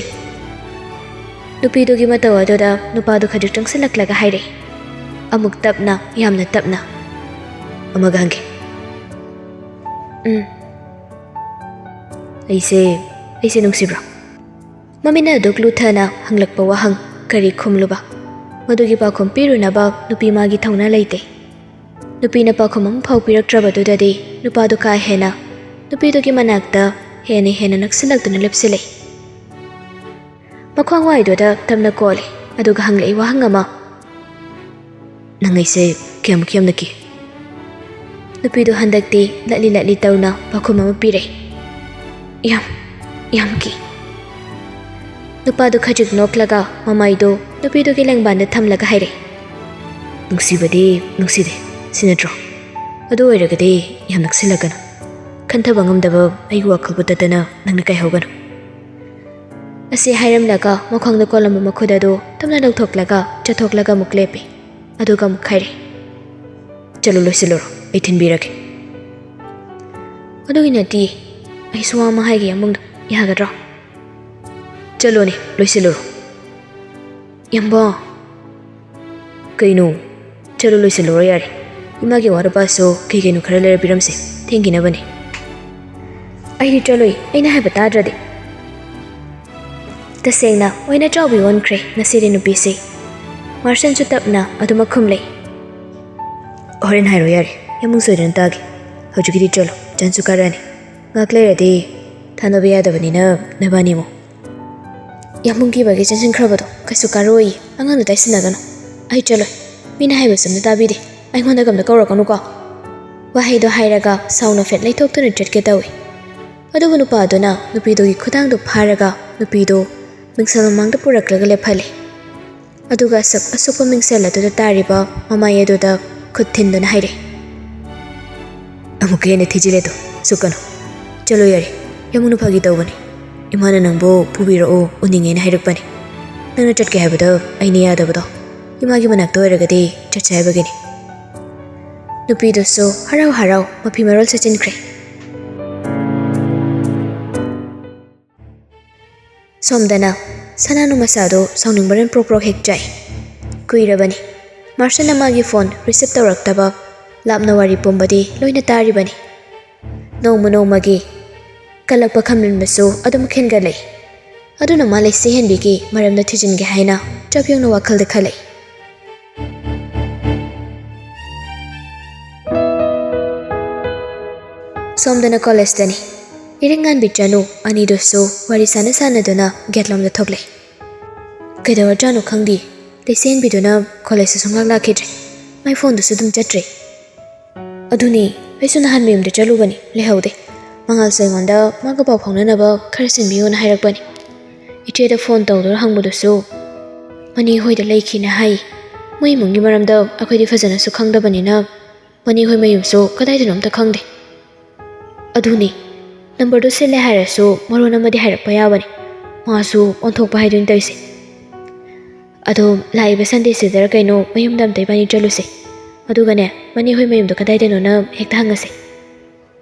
ꯅꯨꯄꯤꯗꯨꯒꯤ ꯃꯇꯧ ꯑꯗꯨꯗ ꯅꯨꯄꯥꯗꯨ ꯈꯖꯤꯛ ꯆꯪꯁꯤꯜꯂꯛꯂꯒ ꯍꯥꯏꯔꯛꯏ, ꯑꯃꯨꯛ ꯇꯞꯅ, ꯌꯥꯝꯅ ꯇꯞꯅ, "ꯑꯃꯒ ꯍꯪꯒꯦ꯫ ꯎꯝ, ꯑꯩꯁꯦ, ꯑꯩꯁꯦ ꯅꯨꯡꯁꯤꯕ꯭ꯔꯣ?" ꯃꯃꯤꯠ ꯑꯗꯨ ꯂꯨꯊꯅ ꯍꯪꯂꯛꯄ ꯋꯥꯍꯪ ꯀꯔꯤ ꯈꯨꯝꯂꯨꯕ? ꯃꯗꯨꯒꯤ ꯄꯥꯎꯈꯨꯝ ꯄꯤꯔꯨꯅꯕ ꯅꯨꯄꯤ ꯃꯥꯒꯤ ꯊꯧꯅꯥ ꯂꯩꯇꯦ꯫ ꯅꯨꯄꯤꯅ ꯄꯥꯎꯈꯨꯝ ꯑꯃꯐꯥꯎ ꯄꯤꯔꯛꯇ꯭ꯔꯕꯗꯨꯗꯗꯤ ꯅꯨꯄꯥꯗꯨ ꯀꯥ ꯍꯦꯟꯅ ꯅꯨꯄꯤꯗꯨꯒꯤ ꯃꯅꯥꯛꯇ ꯍꯦꯟꯅ ꯍꯦꯟꯅ ꯅꯛꯁꯤꯜꯂꯛꯇꯨꯅ ꯂꯦꯞꯁꯤꯜꯂꯛꯏ꯫ ꯃꯈ꯭ꯋꯥꯡ ꯋꯥꯏꯗꯨꯗ ꯇꯞꯅ ꯀꯣꯜꯂꯤ, ꯑꯗꯨꯒ ꯍꯪꯂꯛꯏ ꯋꯥꯍꯪ ꯑꯃ, "ꯅꯪ ꯑꯩꯁꯦ ꯀꯌꯥꯃꯨꯛ ꯌꯥꯝꯅ ꯀꯤ?" ꯅꯨꯄꯤꯗꯨ ꯍꯟꯗꯛꯇꯤ ꯂꯠꯂꯤ ꯂꯠꯂꯤ ꯇꯧꯅ ꯄꯥꯎꯈꯨꯝ ꯑꯃ ꯄꯤꯔꯛꯏ, "ꯌꯥꯝ, ꯌꯥꯝ ꯀꯤ꯫" ꯅꯨꯄꯥꯗꯨ ꯈꯖꯤꯛ ꯅꯣꯛꯂꯒ ꯃꯃꯥꯏꯗꯨ ꯅꯨꯄꯤꯗꯨꯒꯤ ꯂꯦꯡꯕꯥꯟꯗ ꯊꯝꯂꯒ ꯍꯥꯏꯔꯛꯏ, "ꯅꯨꯡꯁꯤꯕꯗꯤ ꯅꯨꯡꯁꯤꯗꯦ, ꯁꯤ ꯅꯠꯇ꯭ꯔꯣ? ꯑꯗꯨ ꯑꯣꯏꯔꯒꯗꯤ ꯌꯥꯝ ꯅꯛꯁꯤꯜꯂꯛꯀꯅꯨ꯫ ꯈꯟꯊꯕ ꯉꯝꯗꯕ ꯑꯩꯒꯤ ꯋꯥꯈꯜꯕꯨ ꯇꯠꯇꯅ ꯅꯪꯅ ꯀꯥꯏꯍꯧꯒꯅꯨ꯫" ꯑꯁꯤ ꯍꯥꯏꯔꯝꯂꯒ ꯃꯈꯣꯡꯗ ꯀꯣꯜꯂꯝꯕ ꯃꯈꯨꯠ ꯑꯗꯨ ꯇꯞꯅ ꯂꯧꯊꯣꯛꯂꯒ ꯆꯠꯊꯣꯛꯂꯒ ꯑꯃꯨꯛ ꯂꯦꯞꯄꯤ꯫ ꯑꯗꯨꯒ ꯑꯃꯨꯛ ꯍꯥꯏꯔꯦ, "ꯆꯠꯂꯨ, ꯂꯣꯏꯁꯤꯜꯂꯨꯔꯣ, ꯑꯩ ꯊꯤꯟꯕꯤꯔꯒꯦ꯫" "ꯑꯗꯨꯒꯤ ꯅꯠꯇꯦ, ꯑꯩꯁꯨ ꯋꯥ ꯑꯃ ꯍꯥꯏꯒꯦ ꯌꯥꯝꯕꯨꯡꯗꯣ, ꯌꯥꯒꯗ꯭ꯔꯣ?" "ꯆꯠꯂꯣꯅꯦ, ꯂꯣꯏꯁꯤꯜꯂꯨꯔꯣ꯫" "ꯌꯥꯝꯕꯨꯡ!" "ꯀꯩꯅꯣ? ꯆꯠꯂꯣ, ꯂꯣꯏꯁꯤꯜꯂꯨꯔꯣ ꯌꯥꯔꯦ꯫ ꯏꯃꯥꯒꯤ ꯋꯥꯔꯕꯁꯨ ꯀꯩ ꯀꯩꯅꯣ ꯈꯔ ꯂꯩꯔ ꯄꯤꯔꯝꯁꯦ, ꯊꯦꯡꯈꯤꯅꯕꯅꯦ꯫" "ꯑꯩꯗꯤ ꯆꯠꯂꯣꯏ, ꯑꯩꯅ ꯍꯥꯏꯕ ꯇꯥꯗ꯭ꯔꯗꯤ꯫" ꯇꯁꯦꯡꯅ ꯑꯣꯏꯅ ꯆꯥꯎꯕꯤ ꯑꯣꯟꯈ꯭ꯔꯦ ꯉꯁꯤꯗꯤ ꯅꯨꯄꯤꯁꯦ꯫ ꯃꯥꯔꯁꯟꯁꯨ ꯇꯞꯅ ꯑꯗꯨꯃꯛ ꯈꯨꯝꯂꯦ꯫ "ꯍꯣꯔꯦꯟ ꯍꯥꯏꯔꯣ ꯌꯥꯔꯦ, ꯌꯥꯝꯕꯨꯡ ꯁꯣꯏꯗꯅ ꯇꯥꯒꯦ꯫ ꯍꯧꯖꯤꯛꯀꯤꯗꯤ ꯆꯠꯂꯣ, ꯆꯟꯁꯨ ꯀꯥꯔꯛꯑꯅꯤ꯫ ꯉꯥꯏꯍꯥꯛ ꯂꯩꯔꯗꯤ ꯊꯥꯅꯕ ꯌꯥꯗꯕꯅꯤꯅ ꯅꯕꯥꯅꯤꯃꯨꯛ꯫" "ꯌꯥꯝꯕꯨꯡ ꯀꯤꯕꯒꯤ ꯆꯦꯟꯁꯤꯟꯈ꯭ꯔꯕꯗꯣ ꯀꯩꯁꯨ ꯀꯥꯔꯛꯑꯣꯏꯌꯦ, ꯑꯉꯥꯡꯗ ꯇꯥꯏꯁꯤꯟꯅꯒꯅꯨ꯫ ꯑꯩ ꯆꯠꯂꯣꯏ, ꯃꯤꯅ ꯍꯥꯏꯕꯁꯨ ꯑꯝꯇ ꯇꯥꯕꯤꯗꯦ, ꯑꯩꯉꯣꯟꯗꯒ ꯑꯝꯇ ꯀꯧꯔꯛꯀꯅꯨꯀꯣ꯫" ꯋꯥꯍꯩꯗꯣ ꯍꯥꯏꯔꯒ ꯁꯥꯎꯅ ꯐꯦꯠ ꯂꯩꯊꯣꯛꯇꯨꯅ ꯆꯠꯀꯦ ꯇꯧꯏ꯫ ꯑꯗꯨꯕꯨ ꯅꯨꯄꯥꯗꯨꯅ ꯅꯨꯄꯤꯗꯨꯒꯤ ꯈꯨꯗꯥꯡꯗꯨ ꯐꯥꯔꯒ ꯅꯨꯄꯤꯗꯨ ꯃꯤꯡꯁꯦꯜ ꯃꯃꯥꯡꯗ ꯄꯨꯔꯛꯂꯒ ꯂꯦꯞꯍꯜꯂꯤ꯫ ꯑꯗꯨꯒ ꯑꯁꯨꯛ ꯑꯁꯨꯛꯄ ꯃꯤꯡꯁꯦꯜ ꯑꯗꯨꯗ ꯇꯥꯔꯤꯕ ꯃꯃꯥꯏ ꯑꯗꯨꯗ ꯈꯨꯠ ꯊꯤꯟꯗꯨꯅ ꯍꯥꯏꯔꯛꯏ, "ꯑꯃꯨꯛꯀ ꯍꯦꯟꯅ ꯊꯤꯖꯤꯜꯂꯦꯗꯣ, ꯁꯨꯛꯀꯅꯨ꯫ ꯆꯠꯂꯣ ꯌꯥꯔꯦ, ꯌꯥꯝꯅ ꯐꯥꯒꯤ ꯇꯧꯕꯅꯤ꯫ ꯏꯃꯥꯅ ꯅꯪꯕꯨ ꯄꯨꯕꯤꯔꯛꯎ, ꯎꯅꯤꯡꯉꯦꯅ ꯍꯥꯏꯔꯛꯄꯅꯤ꯫ ꯅꯪꯅ ꯆꯠꯀꯦ ꯍꯥꯏꯕꯗ ꯑꯩꯅ ꯌꯥꯗꯕꯗꯣ꯫ ꯏꯃꯥꯒꯤ ꯃꯅꯥꯛꯇ ꯑꯣꯏꯔꯒꯗꯤ ꯆꯠꯁꯦ ꯍꯥꯏꯕꯒꯤꯅꯤ꯫ ꯅꯨꯄꯤꯗꯨꯁꯨ ꯍꯔꯥꯎ ꯍꯔꯥꯎ ꯃꯐꯤ ꯃꯔꯣꯜ ꯁꯦꯠꯆꯤꯟꯈ꯭ꯔꯦ꯫ ꯁꯣꯝꯗꯅ ꯁꯅꯥꯅꯨ ꯃꯆꯥꯗꯣ ꯁꯥꯎꯅꯤꯡꯕꯅ ꯄ꯭ꯔꯣꯛ ꯄ꯭ꯔꯣꯛ ꯍꯦꯛ ꯆꯥꯏ꯫ ꯀꯨꯏꯔꯕꯅꯤ ꯃꯥꯔꯁꯟꯅ ꯃꯥꯒꯤ ꯐꯣꯟ ꯔꯤꯁꯤꯞ ꯇꯧꯔꯛꯇꯕ꯫ ꯂꯥꯞꯅ ꯋꯥꯔꯤ ꯄꯨꯝꯕꯗꯤ ꯂꯣꯏꯅ ꯇꯥꯔꯤꯕꯅꯤ꯫ ꯅꯣꯡꯃ ꯅꯣꯡꯃꯒꯤ ꯀꯜꯂꯛꯄ ꯈꯝꯂꯟꯕꯁꯨ ꯑꯗꯨꯝ ꯍꯦꯟꯒꯠꯂꯛꯏ꯫ ꯑꯗꯨꯅ ꯃꯥ ꯂꯩꯁꯤ ꯍꯦꯟꯕꯤꯒꯤ ꯃꯔꯝꯗ ꯊꯤꯖꯤꯟꯒꯦ ꯍꯥꯏꯅ ꯆꯞ ꯌꯨꯡꯅ ꯋꯥꯈꯜꯗ ꯈꯜꯂꯛꯏ꯫ ꯁꯣꯝꯗꯅ ꯀꯣꯂꯦꯖꯇꯅꯤ꯫ ꯏꯔꯤꯛ ꯉꯥꯟꯕꯤ ꯆꯅꯨ ꯑꯅꯤꯗꯨꯁꯨ ꯋꯥꯔꯤ ꯁꯥꯟꯅ ꯁꯥꯟꯅꯗꯨꯅ ꯒꯦꯠꯂꯣꯝꯗ ꯊꯣꯛꯂꯛꯏ꯫ ꯀꯩꯗꯧꯔꯖꯥꯠꯅꯣ ꯈꯪꯗꯦ, ꯂꯩꯁꯦꯟꯕꯤꯗꯨꯅ ꯀꯣꯂꯦꯖꯇ ꯁꯨꯡꯂꯥꯛ ꯂꯥꯛꯈꯤꯗ꯭ꯔꯦ꯫ ꯃꯥꯏ ꯐꯣꯟꯗꯨꯁꯨ ꯑꯗꯨꯝ ꯆꯠꯇ꯭ꯔꯦ꯫ ꯑꯗꯨꯅꯤ, ꯑꯩꯁꯨ ꯅꯍꯥꯟ ꯃꯌꯨꯝꯗ ꯆꯠꯂꯨꯕꯅꯤ, ꯂꯩꯍꯧꯗꯦ꯫ ꯃꯉꯥꯜꯁꯨ ꯑꯩꯉꯣꯟꯗ ꯃꯥꯒ ꯄꯥꯎ ꯐꯥꯎꯅꯅꯕ ꯈꯔ ꯁꯤꯟꯕꯤꯌꯣꯅ ꯍꯥꯏꯔꯛꯄꯅꯤ꯫ ꯏꯆꯦꯗ ꯐꯣꯟ ꯇꯧꯗꯨꯅ ꯍꯪꯕꯗꯨꯁꯨ ꯃꯅꯤ ꯍꯣꯏꯗ ꯂꯩꯈꯤꯅ ꯍꯥꯏ꯫ ꯃꯣꯏ ꯏꯃꯨꯡꯒꯤ ꯃꯔꯝꯗ ꯑꯩꯈꯣꯏꯗꯤ ꯐꯖꯅꯁꯨ ꯈꯪꯗꯕꯅꯤꯅ ꯃꯅꯤ ꯍꯣꯏ ꯃꯌꯨꯝꯁꯨ ꯀꯗꯥꯏꯗꯅꯣ ꯑꯝꯇ ꯈꯪꯗꯦ꯫ ꯑꯗꯨꯅꯤ, ꯅꯝꯕꯔꯗꯨ ꯁꯤꯜꯂꯦ ꯍꯥꯏꯔꯁꯨ ꯃꯔꯣꯟ ꯑꯃꯗꯤ ꯍꯥꯏꯔꯛꯄ ꯌꯥꯕꯅꯤ꯫ ꯃꯥꯁꯨ ꯑꯣꯟꯊꯣꯛꯄ ꯍꯥꯏꯗꯨꯅꯤ ꯇꯧꯔꯤꯁꯦ꯫ ꯑꯗꯣ ꯂꯥꯛꯏꯕ ꯁꯟꯗꯦꯁꯤꯗꯔ ꯀꯩꯅꯣ ꯃꯌꯨꯝꯗ ꯑꯝꯇ ꯏꯕꯥꯅꯤ ꯆꯠꯂꯨꯁꯦ꯫ ꯑꯗꯨꯒꯅꯦ, ꯃꯅꯤ ꯍꯣꯏ ꯃꯌꯨꯝꯗꯣ ꯀꯗꯥꯏꯗꯅꯣꯅ ꯍꯦꯛꯇ ꯍꯪꯉꯁꯦ꯫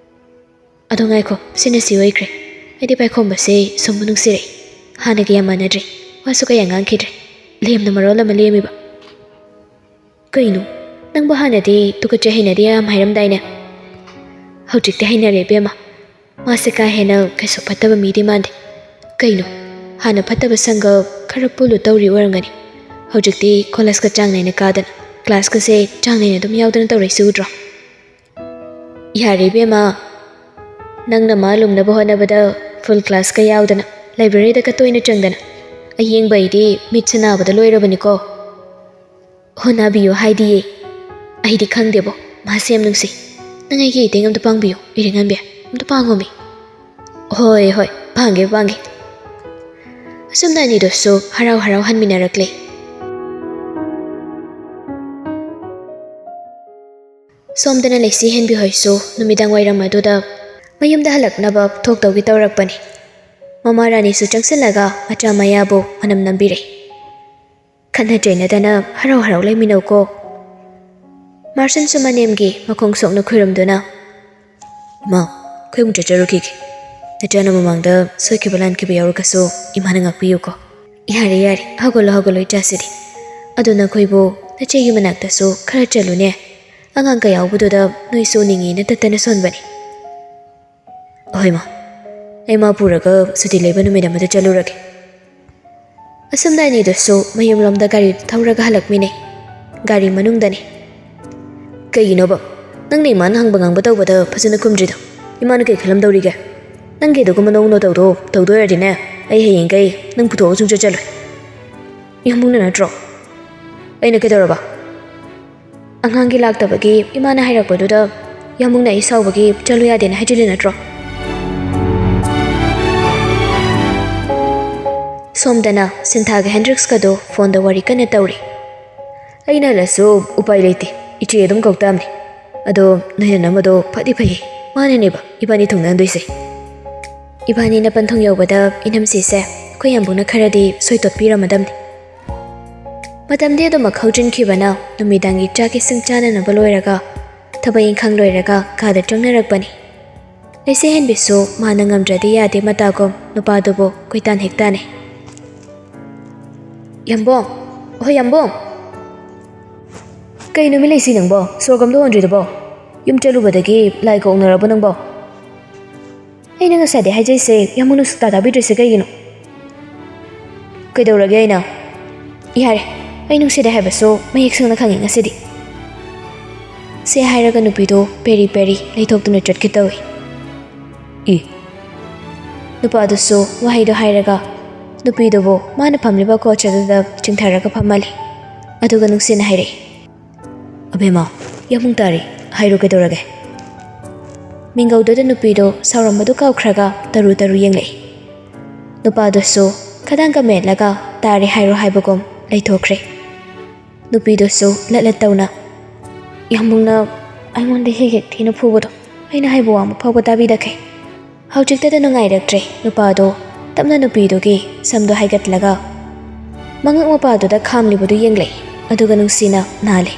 ꯑꯗꯣ ꯉꯥꯏꯈꯣ, ꯁꯤꯅ ꯁꯤ ꯑꯣꯏꯈ꯭ꯔꯦ꯫ ꯑꯩꯗꯤ ꯄꯥꯏꯈꯣꯝꯕꯁꯦ ꯁꯨꯝ ꯅꯨꯡꯁꯤꯔꯛꯏ꯫ ꯍꯥꯟꯅꯒ ꯌꯥꯝ ꯃꯥꯟꯅꯗ꯭ꯔꯦ꯫ ꯋꯥꯁꯨ ꯀꯌꯥ ꯉꯥꯡꯈꯤꯗ꯭ꯔꯦ꯫ ꯂꯦꯝꯅ ꯃꯔꯣꯜ ꯑꯃ ꯂꯦꯝꯃꯤꯕ꯫ ꯀꯩꯅꯣ? ꯅꯪꯕꯨ ꯍꯥꯟꯅꯗꯤ ꯇꯨꯀꯠꯆꯩ ꯍꯩꯅꯗꯦ ꯌꯥꯝ ꯍꯥꯏꯔꯝꯗꯥꯏꯅꯦ? ꯍꯧꯖꯤꯛꯇꯤ ꯍꯩꯅꯔꯦ ꯏꯕꯦꯝꯃ꯫ ꯃꯥꯁꯦ ꯀꯥ ꯍꯦꯟꯅ ꯀꯩꯁꯨ ꯐꯠꯇꯕ ꯃꯤꯗꯤ ꯃꯥꯟꯗꯦ꯫ ꯀꯩꯅꯣ? ꯍꯥꯟꯅ ꯐꯠꯇꯕ ꯁꯪꯒ ꯈꯔ ꯄꯨꯜꯂꯨ ꯇꯧꯔꯤ ꯑꯣꯏꯔꯝꯒꯅꯤ꯫ ꯍꯧꯖꯤꯛꯇꯤ ꯀꯣꯂꯦꯖꯀ ꯆꯥꯡ ꯅꯥꯏꯅ ꯀꯥꯗꯅ, ꯀ꯭ꯂꯥꯁꯀꯁꯦ ꯆꯥꯡ ꯅꯥꯏꯅ ꯑꯗꯨꯝ ꯌꯥꯎꯗꯅ ꯇꯧꯔꯛꯏꯁꯤ ꯎꯗ꯭ꯔꯣ? ꯌꯥꯔꯦ ꯏꯕꯦꯝꯃ, ꯅꯪꯅ ꯃꯥ ꯂꯨꯝꯅꯕ ꯍꯣꯠꯅꯕꯗ ꯐꯨꯜ ꯀ꯭ꯂꯥꯁꯀ ꯌꯥꯎꯗꯅ, ꯂꯥꯏꯕ꯭ꯔꯦꯔꯤꯗꯒ ꯇꯣꯏꯅ ꯆꯪꯗꯅ, ꯑꯌꯦꯡꯕ ꯑꯩꯗꯤ ꯃꯤꯠꯁꯦ ꯅꯥꯕꯗ ꯂꯣꯏꯔꯕꯅꯤꯀꯣ꯫ ꯍꯣꯠꯅꯕꯤꯌꯨ ꯍꯥꯏꯗꯤꯌꯦ꯫ ꯑꯩꯗꯤ ꯈꯪꯗꯦꯕꯣ, ꯃꯥꯁꯦ ꯌꯥꯝ ꯅꯨꯡꯁꯤ꯫ ꯅꯪ ꯑꯩꯒꯤ ꯏꯇꯦꯡ ꯑꯝꯇ ꯄꯥꯡꯕꯤꯌꯨ, ꯏꯔꯤꯛꯉꯥꯟꯕꯤ, ꯑꯝꯇ ꯄꯥꯡꯉꯣꯃꯤ꯫ ꯍꯣꯏ, ꯍꯣꯏ, ꯄꯥꯡꯒꯦ, ꯄꯥꯡꯒꯦ꯫ ꯑꯁꯨꯝꯅ ꯑꯅꯤꯗꯨꯁꯨ ꯍꯔꯥꯎ ꯍꯔꯥꯎ ꯍꯟꯃꯤꯟꯅꯔꯛꯂꯦ꯫ ꯁꯣꯝꯗꯅ ꯂꯩꯁꯤ ꯍꯦꯟꯕꯤ ꯍꯣꯏꯁꯨ ꯅꯨꯃꯤꯗꯥꯡ ꯋꯥꯏꯔꯝ ꯑꯗꯨꯗ ꯃꯌꯨꯝꯗ ꯍꯜꯂꯛꯅꯕ ꯊꯣꯛꯇꯧꯒꯤ ꯇꯧꯔꯛꯄꯅꯤ꯫ ꯃꯃꯥ ꯔꯥꯅꯤꯁꯨ ꯆꯪꯁꯤꯜꯂꯒ ꯃꯆꯥ ꯃꯌꯥꯕꯨ ꯃꯅꯝ ꯅꯝꯕꯤꯔꯦ꯫ "ꯈꯠꯅ ꯆꯩꯅꯗꯅ ꯍꯔꯥꯎ ꯍꯔꯥꯎ ꯂꯩꯃꯤꯟꯅꯧꯀꯣ꯫" ꯃꯥꯔꯁꯟꯁꯨ ꯃꯅꯦꯝꯒꯤ ꯃꯈꯣꯡ ꯁꯣꯛꯅ ꯈꯨꯔꯨꯝꯗꯨꯅ, "ꯏꯃꯥ, ꯑꯩꯈꯣꯏ ꯑꯃꯨꯛ ꯆꯠꯆꯔꯨꯈꯤꯒꯦ꯫ ꯅꯆꯥꯅ ꯃꯃꯥꯡꯗ ꯁꯣꯏꯈꯤꯕ ꯂꯥꯟꯈꯤꯕ ꯌꯥꯎꯔꯒꯁꯨ ꯏꯃꯥꯅ ꯉꯥꯛꯄꯤꯌꯨꯀꯣ꯫" "ꯌꯥꯔꯦ, ꯌꯥꯔꯦ, ꯍꯧꯒꯠꯂꯣ, ꯍꯧꯒꯠꯂꯣ, ꯏꯆꯥꯁꯤꯗꯤ꯫ ꯑꯗꯣ ꯅꯈꯣꯏꯕꯨ ꯅꯆꯦꯒꯤ ꯃꯅꯥꯛꯇꯁꯨ ꯈꯔ ꯆꯠꯂꯨꯅꯦ꯫ ꯑꯉꯥꯡ ꯀꯌꯥ ꯌꯥꯎꯕꯗꯨꯗ ꯅꯣꯏꯁꯨ ꯎꯅꯤꯡꯉꯦꯅ ꯇꯠꯇꯅ ꯁꯣꯟꯕꯅꯤ꯫" "ꯑꯍꯣꯏ ꯃꯥ, ꯑꯩ ꯃꯥ ꯄꯨꯔꯒ ꯁꯨꯇꯤ ꯂꯩꯕ ꯅꯨꯃꯤꯠ ꯑꯃꯗ ꯆꯠꯂꯨꯔꯒꯦ꯫" ꯑꯁꯨꯝꯅ ꯑꯅꯤꯗꯨꯁꯨ ꯃꯌꯨꯝꯂꯣꯝꯗ ꯒꯥꯔꯤ ꯊꯧꯔꯒ ꯍꯜꯂꯛꯃꯤꯟꯅꯩ꯫ ꯒꯥꯔꯤ ꯃꯅꯨꯡꯗꯅꯤ꯫ "ꯀꯩꯒꯤꯅꯣꯕ ꯅꯪꯅ ꯏꯃꯥꯅ ꯍꯪꯕ ꯉꯥꯡꯕ ꯇꯧꯕꯗ ꯐꯖꯅ ꯈꯨꯝꯗ꯭ꯔꯤꯗꯣ? ꯏꯃꯥꯅ ꯀꯩ ꯈꯜꯂꯝꯗꯧꯔꯤꯒꯦ? ꯅꯪꯒꯤ ꯑꯗꯨꯒꯨꯝꯕ ꯅꯑꯣꯡ ꯅꯇꯧꯗꯣ ꯇꯧꯗꯣꯏ ꯑꯣꯏꯔꯗꯤꯅꯦ, ꯑꯩ ꯍꯌꯦꯡꯈꯩ ꯅꯪ ꯄꯨꯊꯣꯛꯑꯒ ꯁꯨꯡꯆꯠ ꯆꯠꯂꯣꯏ꯫" "ꯌꯥꯝꯕꯨꯡꯅ ꯅꯠꯇ꯭ꯔꯣ? ꯑꯩꯅ ꯀꯩꯗꯧꯔꯕ?" "ꯑꯉꯥꯡꯒꯤ ꯂꯥꯛꯇꯕꯒꯤ ꯏꯃꯥꯅ ꯍꯥꯏꯔꯛꯄꯗꯨꯗ ꯌꯥꯝꯕꯨꯡꯅ ꯑꯩ ꯁꯥꯎꯕꯒꯤ ꯆꯠꯂꯨ ꯌꯥꯗꯦꯅ ꯍꯥꯏꯖꯤꯜꯂꯤ ꯅꯠꯇ꯭ꯔꯣ?" ꯁꯣꯝꯗꯅ ꯁꯤꯟꯊꯥꯒ ꯍꯦꯟꯗ꯭ꯔꯤꯛꯁꯀꯗꯣ ꯐꯣꯟꯗ ꯋꯥꯔꯤ ꯀꯟꯅ ꯇꯧꯔꯤ꯫ "ꯑꯩꯅ ꯍꯜꯂꯁꯨ ꯎꯄꯥꯏ ꯂꯩꯇꯦ, ꯏꯆꯦ ꯑꯗꯨꯝ ꯀꯧ ꯇꯥꯕꯅꯤ꯫ ꯑꯗꯣ ꯅꯣꯏ ꯅꯅꯝꯃꯗꯣ ꯐꯗꯤ ꯐꯩꯌꯦ, ꯃꯥꯅꯅꯦꯕ ꯏꯕꯥꯅꯤ ꯊꯨꯡꯅꯍꯟꯗꯣꯏꯁꯦ꯫" ꯏꯕꯥꯅꯤꯅ ꯄꯟꯊꯨꯡ ꯌꯧꯕꯗ ꯏꯅꯝꯁꯤꯁꯦ ꯑꯩꯈꯣꯏ ꯌꯥꯝꯕꯨꯡꯅ ꯈꯔꯗꯤ ꯁꯣꯏꯇꯣꯠꯄꯤꯔꯝꯃꯗꯝꯅꯤ꯫ ꯃꯇꯝꯗꯤ ꯑꯗꯨꯃꯛ ꯍꯧꯖꯤꯟꯈꯤꯕꯅ ꯅꯨꯃꯤꯗꯥꯡꯒꯤ ꯆꯥꯛ ꯏꯁꯤꯡ ꯆꯥꯅꯅꯕ ꯂꯣꯏꯔꯒ, ꯊꯕꯛ ꯏꯪꯈꯥꯡ ꯂꯣꯏꯔꯒ ꯀꯥꯗ ꯆꯪꯅꯔꯛꯄꯅꯤ꯫ ꯂꯩꯁꯦ ꯍꯦꯟꯕꯤꯁꯨ ꯃꯥꯅ ꯉꯝꯗ꯭ꯔꯗꯤ ꯌꯥꯗꯦ ꯃꯇꯥꯒꯨꯝ ꯅꯨꯄꯥꯗꯨꯕꯨ ꯀꯣꯏꯇꯥꯟ ꯍꯦꯛ ꯇꯥꯅꯩ꯫ "ꯌꯥꯝꯕꯨꯡ! ꯑꯍꯣꯏ ꯌꯥꯝꯕꯨꯡ!" "ꯀꯩꯅꯣ ꯃꯤ ꯂꯩꯁꯤ ꯅꯪꯕꯣ? ꯁꯣꯔꯒ ꯑꯝꯇ ꯍꯣꯟꯗ꯭ꯔꯤꯗꯨꯕꯣ? ꯌꯨꯝ ꯆꯠꯂꯨꯕꯗꯒꯤ ꯂꯥꯏ ꯀꯧꯅꯔꯕꯣ ꯅꯪꯕꯣ?" "ꯑꯩꯅ ꯉꯁꯥꯏꯗꯩ ꯍꯥꯏꯖꯩꯁꯦ, ꯌꯥꯝꯕꯨꯡꯅ ꯁꯨꯛꯇꯥ ꯇꯥꯕꯤꯗ꯭ꯔꯤꯁꯦ ꯀꯩꯒꯤꯅꯣ?" "ꯀꯩꯗꯧꯔꯒꯦ ꯑꯩꯅ?" "ꯌꯥꯔꯦ, ꯑꯩ ꯅꯨꯡꯁꯤꯗꯦ ꯍꯥꯏꯕꯁꯨ ꯃꯌꯦꯛ ꯁꯦꯡꯅ ꯈꯪꯉꯦ ꯉꯁꯤꯗꯤ꯫" ꯁꯦ ꯍꯥꯏꯔꯒ ꯅꯨꯄꯤꯗꯣ ꯄꯦꯔꯤ ꯄꯦꯔꯤ ꯂꯩꯊꯣꯛꯇꯨꯅ ꯆꯠꯀꯦ ꯇꯧꯏ꯫ "ꯏ!" ꯅꯨꯄꯥꯗꯨꯁꯨ ꯋꯥꯍꯩꯗꯣ ꯍꯥꯏꯔꯒ ꯅꯨꯄꯤꯗꯨꯕꯨ ꯃꯥꯅ ꯐꯝꯂꯤꯕ ꯀꯣꯆ ꯑꯗꯨꯗ ꯆꯤꯡꯊꯔꯒ ꯐꯝꯍꯜꯂꯤ꯫ ꯑꯗꯨꯒ ꯅꯨꯡꯁꯤꯅ ꯍꯥꯏꯔꯛꯏ, "ꯑꯕꯦꯝꯃ, ꯌꯥꯝꯕꯨꯡ ꯇꯥꯔꯤ, ꯍꯥꯏꯔꯨ ꯀꯩꯗꯧꯔꯒꯦ?" ꯃꯤꯡꯒꯧꯗꯨꯗ ꯅꯨꯄꯤꯗꯣ ꯁꯥꯎꯔꯝꯕꯗꯨ ꯀꯥꯎꯈ꯭ꯔꯒ ꯇꯔꯨ ꯇꯔꯨ ꯌꯦꯡꯂꯛꯏ꯫ ꯅꯨꯄꯥꯗꯨꯁꯨ ꯈꯗꯥꯡꯒ ꯃꯦꯠꯂꯒ "ꯇꯥꯔꯦ ꯍꯥꯏꯔꯣ" ꯍꯥꯏꯕꯒꯨꯝ ꯂꯩꯊꯣꯛꯈ꯭ꯔꯦ꯫ ꯅꯨꯄꯤꯗꯨꯁꯨ ꯂꯠ ꯂꯠ ꯇꯧꯅ, "ꯌꯥꯝꯕꯨꯡꯅ ꯑꯩꯉꯣꯟꯗ ꯍꯦꯛ ꯍꯦꯛ ꯊꯤꯅ ꯐꯨꯕꯗꯣ ꯑꯩꯅ ꯍꯥꯏꯕ ꯋꯥ ꯑꯃ ꯐꯥꯎꯕ ꯇꯥꯕꯤꯗꯈꯩ꯫ ꯍꯧꯖꯤꯛꯇꯗ ꯅꯨꯡꯉꯥꯏꯔꯛꯇ꯭ꯔꯦ꯫ ꯅꯨꯄꯥꯗꯣ ꯇꯞꯅ ꯅꯨꯄꯤꯗꯨꯒꯤ ꯁꯝꯗꯣ ꯍꯥꯏꯒꯠꯂꯒ ꯃꯉꯛ ꯃꯄꯥꯗꯨꯗ ꯈꯥꯝꯂꯤꯕꯗꯨ ꯌꯦꯡꯂꯛꯏ꯫ ꯑꯗꯨꯒ ꯅꯨꯡꯁꯤꯅ ꯅꯥꯜꯂꯤ꯫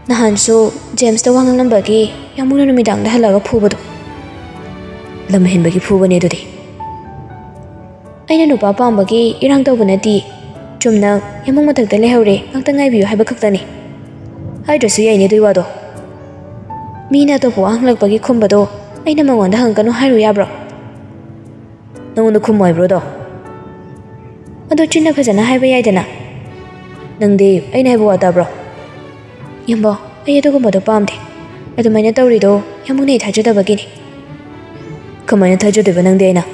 ꯅꯍꯥꯟꯁꯨ ꯖꯦꯝꯁꯇ ꯋꯥ ꯉꯥꯡꯂꯝꯕꯒꯤ ꯌꯥꯝꯕꯨꯡꯅ ꯅꯨꯃꯤꯗꯥꯡꯗ ꯍꯜꯂꯒ ꯐꯨꯕꯗꯣ꯫ ꯂꯝ ꯍꯦꯟꯕꯒꯤ ꯐꯨꯕꯅꯦ ꯑꯗꯨꯗꯤ꯫ ꯑꯩꯅ ꯅꯨꯄꯥ ꯄꯥꯝꯕꯒꯤ ꯏꯔꯥꯡ ꯇꯧꯕ ꯅꯠꯇꯦ꯫ ꯆꯨꯝꯅ ꯌꯥꯝꯕꯨꯡ ꯃꯊꯛꯇ ꯂꯩꯍꯧꯔꯦ, ꯉꯥꯛꯇ ꯉꯥꯏꯕꯤꯌꯨ ꯍꯥꯏꯕ ꯈꯛꯇꯅꯤ꯫ ꯍꯥꯏꯗ꯭ꯔꯁꯨ ꯌꯥꯏꯅꯦ ꯑꯗꯨꯏ ꯋꯥꯗꯣ꯫ ꯃꯤꯅ ꯑꯇꯣꯞꯄ ꯋꯥ ꯍꯪꯂꯛꯄꯒꯤ ꯈꯨꯝꯕꯗꯣ ꯑꯩꯅ ꯃꯉꯣꯟꯗ ꯍꯪꯒꯅꯨ ꯍꯥꯏꯔꯨ ꯌꯥꯕ꯭ꯔꯣ? ꯅꯉꯣꯟꯗ ꯈꯨꯝꯃꯣ ꯍꯥꯏꯕ꯭ꯔꯣꯗꯣ? ꯑꯗꯣ ꯆꯤꯟꯅ ꯐꯖꯅ ꯍꯥꯏꯕ ꯌꯥꯏꯗꯅ꯫ ꯅꯪꯗꯤ ꯑꯩꯅ ꯍꯥꯏꯕ ꯋꯥ ꯇꯥꯕ꯭ꯔꯣ? ꯌꯥꯝꯕꯣ, ꯑꯩ ꯑꯗꯨꯒꯨꯝꯕꯗꯣ ꯄꯥꯝꯗꯦ꯫ ꯑꯗꯨꯃꯥꯏꯅ ꯇꯧꯔꯤꯗꯣ ꯌꯥꯝꯕꯨꯡꯅ ꯑꯩ ꯊꯥꯖꯗꯕꯒꯤꯅꯤ꯫ ꯀꯃꯥꯏꯅ ꯊꯥꯖꯗꯣꯏꯕ ꯅꯪꯗꯤ ꯑꯩꯅ?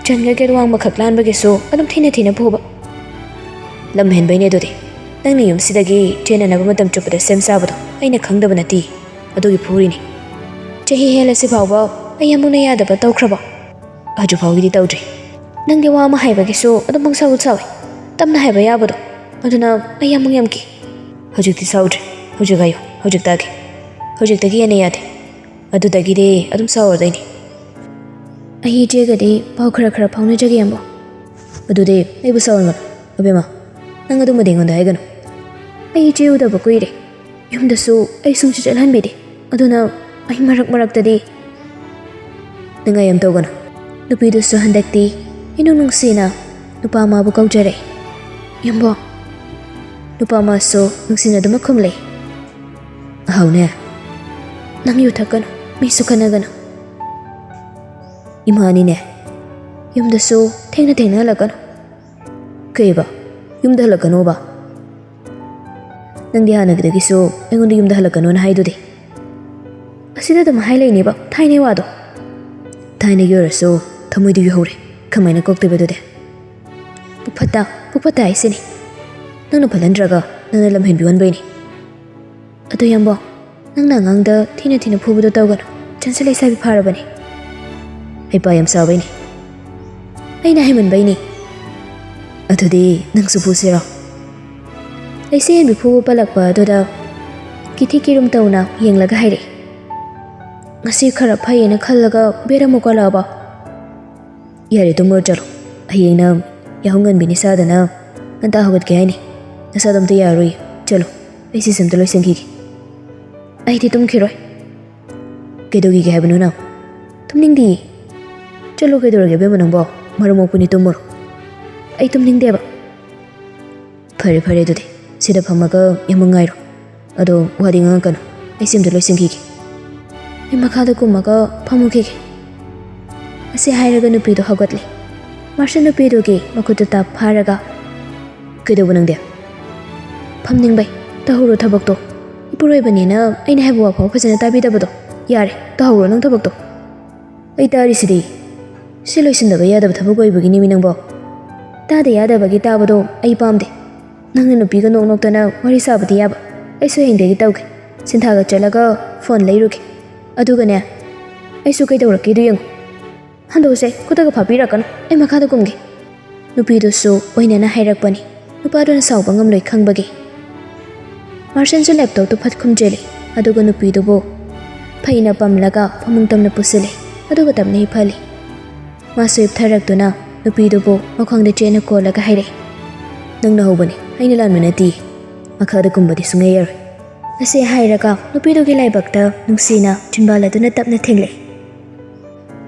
ꯆꯟꯒ ꯒꯦꯠ ꯋꯥꯡꯃꯈꯛ ꯂꯥꯟꯕꯒꯤꯁꯨ ꯑꯗꯨꯝ ꯊꯤꯅ ꯊꯤꯅ ꯐꯨꯕ꯫ ꯂꯝ ꯍꯦꯟꯕꯩꯅꯦ ꯑꯗꯨꯗꯤ꯫ ꯅꯪꯅ ꯌꯨꯝꯁꯤꯗꯒꯤ ꯆꯦꯟꯅꯅꯕ ꯃꯇꯝ ꯆꯨꯞꯄꯗ ꯁꯦꯝ ꯁꯥꯕꯗꯣ ꯑꯩꯅ ꯈꯪꯗꯕ ꯅꯠꯇꯦ꯫ ꯑꯗꯨꯒꯤ ꯐꯨꯔꯤꯅꯤ꯫ ꯆꯍꯤ ꯍꯦꯜꯂꯁꯤ ꯐꯥꯎꯕ ꯑꯩ ꯌꯥꯝꯕꯨꯡꯅ ꯌꯥꯗꯕ ꯇꯧꯈ꯭ꯔꯕꯣ? ꯍꯧꯖꯤꯛ ꯐꯥꯎꯒꯤꯗꯤ ꯇꯧꯗ꯭ꯔꯤ꯫ ꯅꯪꯗꯤ ꯋꯥ ꯑꯃ ꯍꯥꯏꯕꯒꯤꯁꯨ ꯑꯗꯨꯝ ꯄꯪꯁꯥꯎ ꯁꯥꯎꯏ꯫ ꯇꯞꯅ ꯍꯥꯏꯕ ꯌꯥꯕꯗꯣ꯫ ꯑꯗꯨꯅ ꯑꯩ ꯌꯥꯝꯕꯨꯡ ꯌꯥꯝ ꯀꯤ꯫ ꯍꯧꯖꯤꯛꯇꯤ ꯁꯥꯎꯗ꯭ꯔꯦ꯫ ꯍꯧꯖꯤꯛ ꯍꯥꯏꯌꯨ꯫ ꯍꯧꯖꯤꯛ ꯇꯥꯒꯦ꯫ ꯍꯧꯖꯤꯛꯇꯒꯤ ꯍꯦꯟꯅ ꯌꯥꯗꯦ꯫ ꯑꯗꯨꯗꯒꯤꯗꯤ ꯑꯗꯨꯝ ꯁꯥꯎꯔꯗꯣꯏꯅꯤ꯫ ꯑꯩ ꯏꯆꯦꯒꯗꯤ ꯄꯥꯎ ꯈꯔ ꯈꯔ ꯐꯥꯎꯅꯖꯒꯦ ꯌꯥꯝꯕꯨꯡ꯫ ꯑꯗꯨꯗꯤ ꯑꯩꯕꯨ ꯁꯥꯎꯍꯟꯒꯅꯨ꯫ ꯑꯕꯦꯝꯃ, ꯅꯪ ꯑꯗꯨꯃꯗꯤ ꯑꯩꯉꯣꯟꯗ ꯍꯥꯏꯒꯅꯨ꯫ ꯑꯩ ꯏꯆꯦ ꯎꯗꯕ ꯀꯨꯏꯔꯦ꯫ ꯌꯨꯝꯗꯁꯨ ꯑꯩ ꯁꯨꯡꯆꯠ ꯆꯠꯍꯟꯕꯤꯗꯦ꯫ ꯑꯗꯨꯅ ꯑꯩ ꯃꯔꯛ ꯃꯔꯛꯇꯗꯤ ꯅꯤꯡꯉꯥꯏ ꯌꯥꯝ ꯇꯧꯒꯅꯨ꯫ ꯅꯨꯄꯤꯗꯨꯁꯨ ꯍꯟꯗꯛꯇꯤ ꯏꯅꯨꯡ ꯅꯨꯡꯁꯤꯅ ꯅꯨꯄꯥ ꯑꯃꯕꯨ ꯀꯧꯖꯔꯦ꯫ ꯌꯥꯝꯕꯣ꯫ ꯅꯨꯄꯥ ꯑꯃꯁꯨ ꯅꯨꯡꯁꯤꯅꯗꯨꯅ ꯈꯨꯝꯂꯦ꯫ ꯑꯍꯧꯅꯦ꯫ ꯅꯪ ꯌꯨ ꯊꯛꯀꯅꯨ, ꯃꯤꯁꯨ ꯈꯠꯅꯒꯅꯨ꯫ ꯏꯃꯥꯅꯤꯅꯦ꯫ ꯌꯨꯝꯗꯁꯨ ꯊꯦꯡꯅ ꯊꯦꯡꯅ ꯍꯜꯂꯛꯀꯅꯨ꯫ ꯀꯩꯕ? ꯌꯨꯝꯗ ꯍꯜꯂꯛꯀꯅꯣꯕ? ꯅꯪꯗꯤ ꯍꯥꯟꯅꯒꯤꯗꯒꯤꯁꯨ ꯑꯩꯉꯣꯟꯗ ꯌꯨꯝꯗ ꯍꯜꯂꯛꯀꯅꯣꯅ ꯍꯥꯏꯗꯨꯗꯤ꯫ ꯑꯁꯤꯗ ꯑꯗꯨꯝ ꯍꯥꯏ ꯂꯩꯅꯦꯕ ꯊꯥꯏꯅꯩ ꯋꯥꯗꯣ꯫ ꯊꯥꯏꯅꯒꯤ ꯑꯣꯏꯔꯁꯨ ꯊꯃꯣꯏꯗꯤ ꯌꯨꯍꯧꯔꯦ꯫ ꯀꯃꯥꯏꯅ ꯀꯣꯛꯇꯣꯏꯕ ꯑꯗꯨꯗꯤ? ꯄꯨꯛ ꯐꯠꯇ, ꯄꯨꯛ ꯐꯠꯇ ꯍꯥꯏꯁꯤꯅꯤ꯫ ꯅꯪꯅ ꯐꯠꯍꯟꯗ꯭ꯔꯒ ꯅꯪꯅ ꯂꯝ ꯍꯦꯟꯕꯤ ꯑꯣꯟꯕꯩꯅꯤ꯫ ꯑꯗꯣ ꯌꯥꯝꯕꯣ, ꯅꯪꯅ ꯑꯉꯥꯡꯗ ꯊꯤꯅ ꯊꯤꯅ ꯐꯨꯕꯗꯣ ꯇꯧꯒꯅꯨ꯫ ꯆꯟꯁꯨ ꯂꯩꯁꯥꯕꯤ ꯐꯥꯔꯕꯅꯤ꯫ ꯍꯩꯄꯥ ꯌꯥꯝ ꯁꯥꯕꯩꯅꯤ꯫ ꯑꯩꯅ ꯍꯩꯃꯟꯕꯩꯅꯤ꯫ ꯑꯗꯨꯗꯤ ꯅꯪꯁꯨ ꯐꯨꯁꯤꯔꯣ? ꯂꯩꯁꯥ ꯍꯦꯟꯕꯤ ꯐꯨꯕ ꯄꯜꯂꯛꯄ ꯑꯗꯨꯗ ꯀꯤꯊꯤ ꯀꯤꯔꯨꯝ ꯇꯧꯅ ꯌꯦꯡꯂꯒ ꯍꯥꯏꯔꯛꯏ꯫ ꯉꯁꯤ ꯈꯔ ꯐꯩꯌꯦꯅ ꯈꯜꯂꯒ ꯕꯦꯔꯥ ꯑꯃꯨꯛ ꯀꯥꯜꯂꯛꯑꯕ? ꯌꯥꯔꯦ, ꯇꯨꯝꯃꯨꯔꯣ, ꯆꯠꯂꯣ꯫ ꯍꯌꯦꯡꯅ ꯌꯥꯍꯧ ꯉꯟꯕꯤꯅꯤ ꯁꯥꯗꯅ ꯉꯟꯇꯥ ꯍꯧꯒꯠꯀꯦ ꯍꯥꯏꯅꯤ꯫ ꯅꯁꯥꯗꯣ ꯑꯝꯇ ꯌꯥꯔꯔꯣꯏ꯫ ꯆꯠꯂꯣ, ꯑꯩ ꯁꯤꯁꯦ ꯑꯝꯇ ꯂꯣꯏꯁꯤꯟꯈꯤꯒꯦ꯫ ꯑꯩꯗꯤ ꯇꯨꯝꯈꯤꯔꯣꯏ꯫ ꯀꯩꯗꯧꯈꯤꯒꯦ ꯍꯥꯏꯕꯅꯣ ꯅꯪ? ꯇꯨꯝꯅꯤꯡꯗꯤꯌꯦ꯫ ꯆꯠꯂꯣ, ꯀꯩꯗꯧꯔꯒꯦ ꯏꯕꯦꯝꯃ ꯅꯪꯕꯣ? ꯃꯔꯝ ꯃꯣꯛꯄꯅꯤ, ꯇꯨꯝꯃꯨꯔꯣ꯫ ꯑꯩ ꯇꯨꯝꯅꯤꯡꯗꯦꯕ꯫ ꯐꯔꯦ ꯐꯔꯦ, ꯑꯗꯨꯗꯤ ꯁꯤꯗ ꯐꯝꯃꯒ ꯌꯥꯝ ꯉꯥꯏꯔꯣ꯫ ꯑꯗꯣ ꯋꯥꯗꯤ ꯉꯥꯡꯉꯛꯀꯅꯨ, ꯑꯩ ꯁꯤꯝꯇ ꯂꯣꯏꯁꯤꯟꯈꯤꯒꯦ꯫ ꯑꯩ ꯃꯈꯥꯗ ꯀꯨꯝꯃꯒ ꯐꯝꯃꯨꯈꯤꯒꯦ꯫ ꯑꯁꯤ ꯍꯥꯏꯔꯒ ꯅꯨꯄꯤꯗꯣ ꯍꯧꯒꯠꯂꯦ꯫ ꯃꯥꯔꯁꯦꯜ ꯅꯨꯄꯤꯗꯨꯒꯤ ꯃꯈꯨꯠꯇꯨ ꯇꯞ ꯐꯥꯔꯒ, "ꯀꯩꯗꯧꯕ ꯅꯪꯗꯤ?" "ꯐꯝꯅꯤꯡꯕꯩ꯫ ꯇꯧꯍꯧꯔꯣ ꯊꯕꯛꯇꯣ꯫ ꯏꯄꯨꯔꯣꯏꯕꯅꯤꯅ ꯑꯩꯅ ꯍꯥꯏꯕ ꯋꯥꯐꯥꯎ ꯐꯖꯅ ꯇꯥꯕꯤꯗꯕꯗꯣ꯫ ꯌꯥꯔꯦ, ꯇꯧꯍꯧꯔꯣ ꯅꯪ ꯊꯕꯛꯇꯣ꯫ ꯑꯩ ꯇꯥꯔꯤꯁꯤꯗꯤ꯫ ꯁꯤ ꯂꯣꯏꯁꯤꯟꯗꯕ ꯌꯥꯗꯕ ꯊꯕꯛ ꯑꯣꯏꯕꯒꯤꯅꯦꯃꯤ ꯅꯪꯕꯣ꯫ ꯇꯥꯗ ꯌꯥꯗꯕꯒꯤ ꯇꯥꯕꯗꯣ ꯑꯩ ꯄꯥꯝꯗꯦ꯫ ꯅꯪꯅ ꯅꯨꯄꯤꯒ ꯅꯣꯛ ꯅꯣꯛꯇꯅ ꯋꯥꯔꯤ ꯁꯥꯕꯗꯤ ꯌꯥꯕ꯫ ꯑꯩꯁꯨ ꯍꯌꯦꯡꯗꯒꯤ ꯇꯧꯒꯦ꯫ ꯁꯤꯟꯊꯥꯒ ꯆꯠꯂꯒ ꯐꯣꯟ ꯂꯩꯔꯨꯒꯦ꯫ ꯑꯗꯨꯒꯅꯦ, ꯑꯩꯁꯨ ꯀꯩꯗꯧꯔꯛꯀꯦꯗꯨ ꯌꯦꯡꯉꯨ꯫ ꯍꯟꯗꯣꯛꯁꯦ, ꯈꯨꯠꯇꯒ ꯐꯥꯕꯤꯔꯛꯀꯅꯨ꯫ ꯑꯩ ꯃꯈꯥꯗ ꯀꯨꯝꯒꯦ꯫" ꯅꯨꯄꯤꯗꯨꯁꯨ ꯑꯣꯏꯅꯅ ꯍꯥꯏꯔꯛꯄꯅꯤ꯫ ꯅꯨꯄꯥꯗꯨꯅ ꯁꯥꯎꯕ ꯉꯝꯂꯣꯏ ꯈꯪꯕꯒꯤ꯫ ꯃꯥꯔꯁꯦꯜꯁꯨ ꯂꯦꯞꯇꯣꯞꯇꯨ ꯐꯠ ꯈꯨꯝꯖꯤꯜꯂꯤ꯫ ꯑꯗꯨꯒ ꯅꯨꯄꯤꯗꯨꯕꯨ ꯐꯩꯅ ꯄꯝꯂꯒ ꯐꯃꯨꯡ ꯇꯝꯅ ꯄꯨꯁꯤꯜꯂꯤ꯫ ꯑꯗꯨꯒ ꯇꯞꯅ ꯍꯤꯞꯍꯜꯂꯤ꯫ ꯃꯥꯁꯨ ꯍꯤꯞꯊꯔꯛꯇꯨꯅ ꯅꯨꯄꯤꯗꯨꯕꯨ ꯃꯈꯣꯡꯗ ꯆꯦꯠꯅ ꯀꯣꯜꯂꯒ ꯍꯥꯏꯔꯛꯏ, "ꯅꯪꯅ ꯍꯧꯕꯅꯤ, ꯑꯩꯅ ꯂꯥꯟꯕ ꯅꯠꯇꯦ꯫ ꯃꯈꯥꯗ ꯀꯨꯝꯕꯗꯤ ꯁꯨꯡꯌꯥ ꯌꯥꯔꯣꯏ꯫" ꯑꯁꯤ ꯍꯥꯏꯔꯒ ꯅꯨꯄꯤꯗꯨꯒꯤ ꯂꯥꯏꯕꯛꯇ ꯅꯨꯡꯁꯤꯅ ꯆꯤꯟꯕꯥꯜ ꯑꯗꯨꯅ ꯇꯞꯅ ꯊꯦꯡꯂꯛꯏ꯫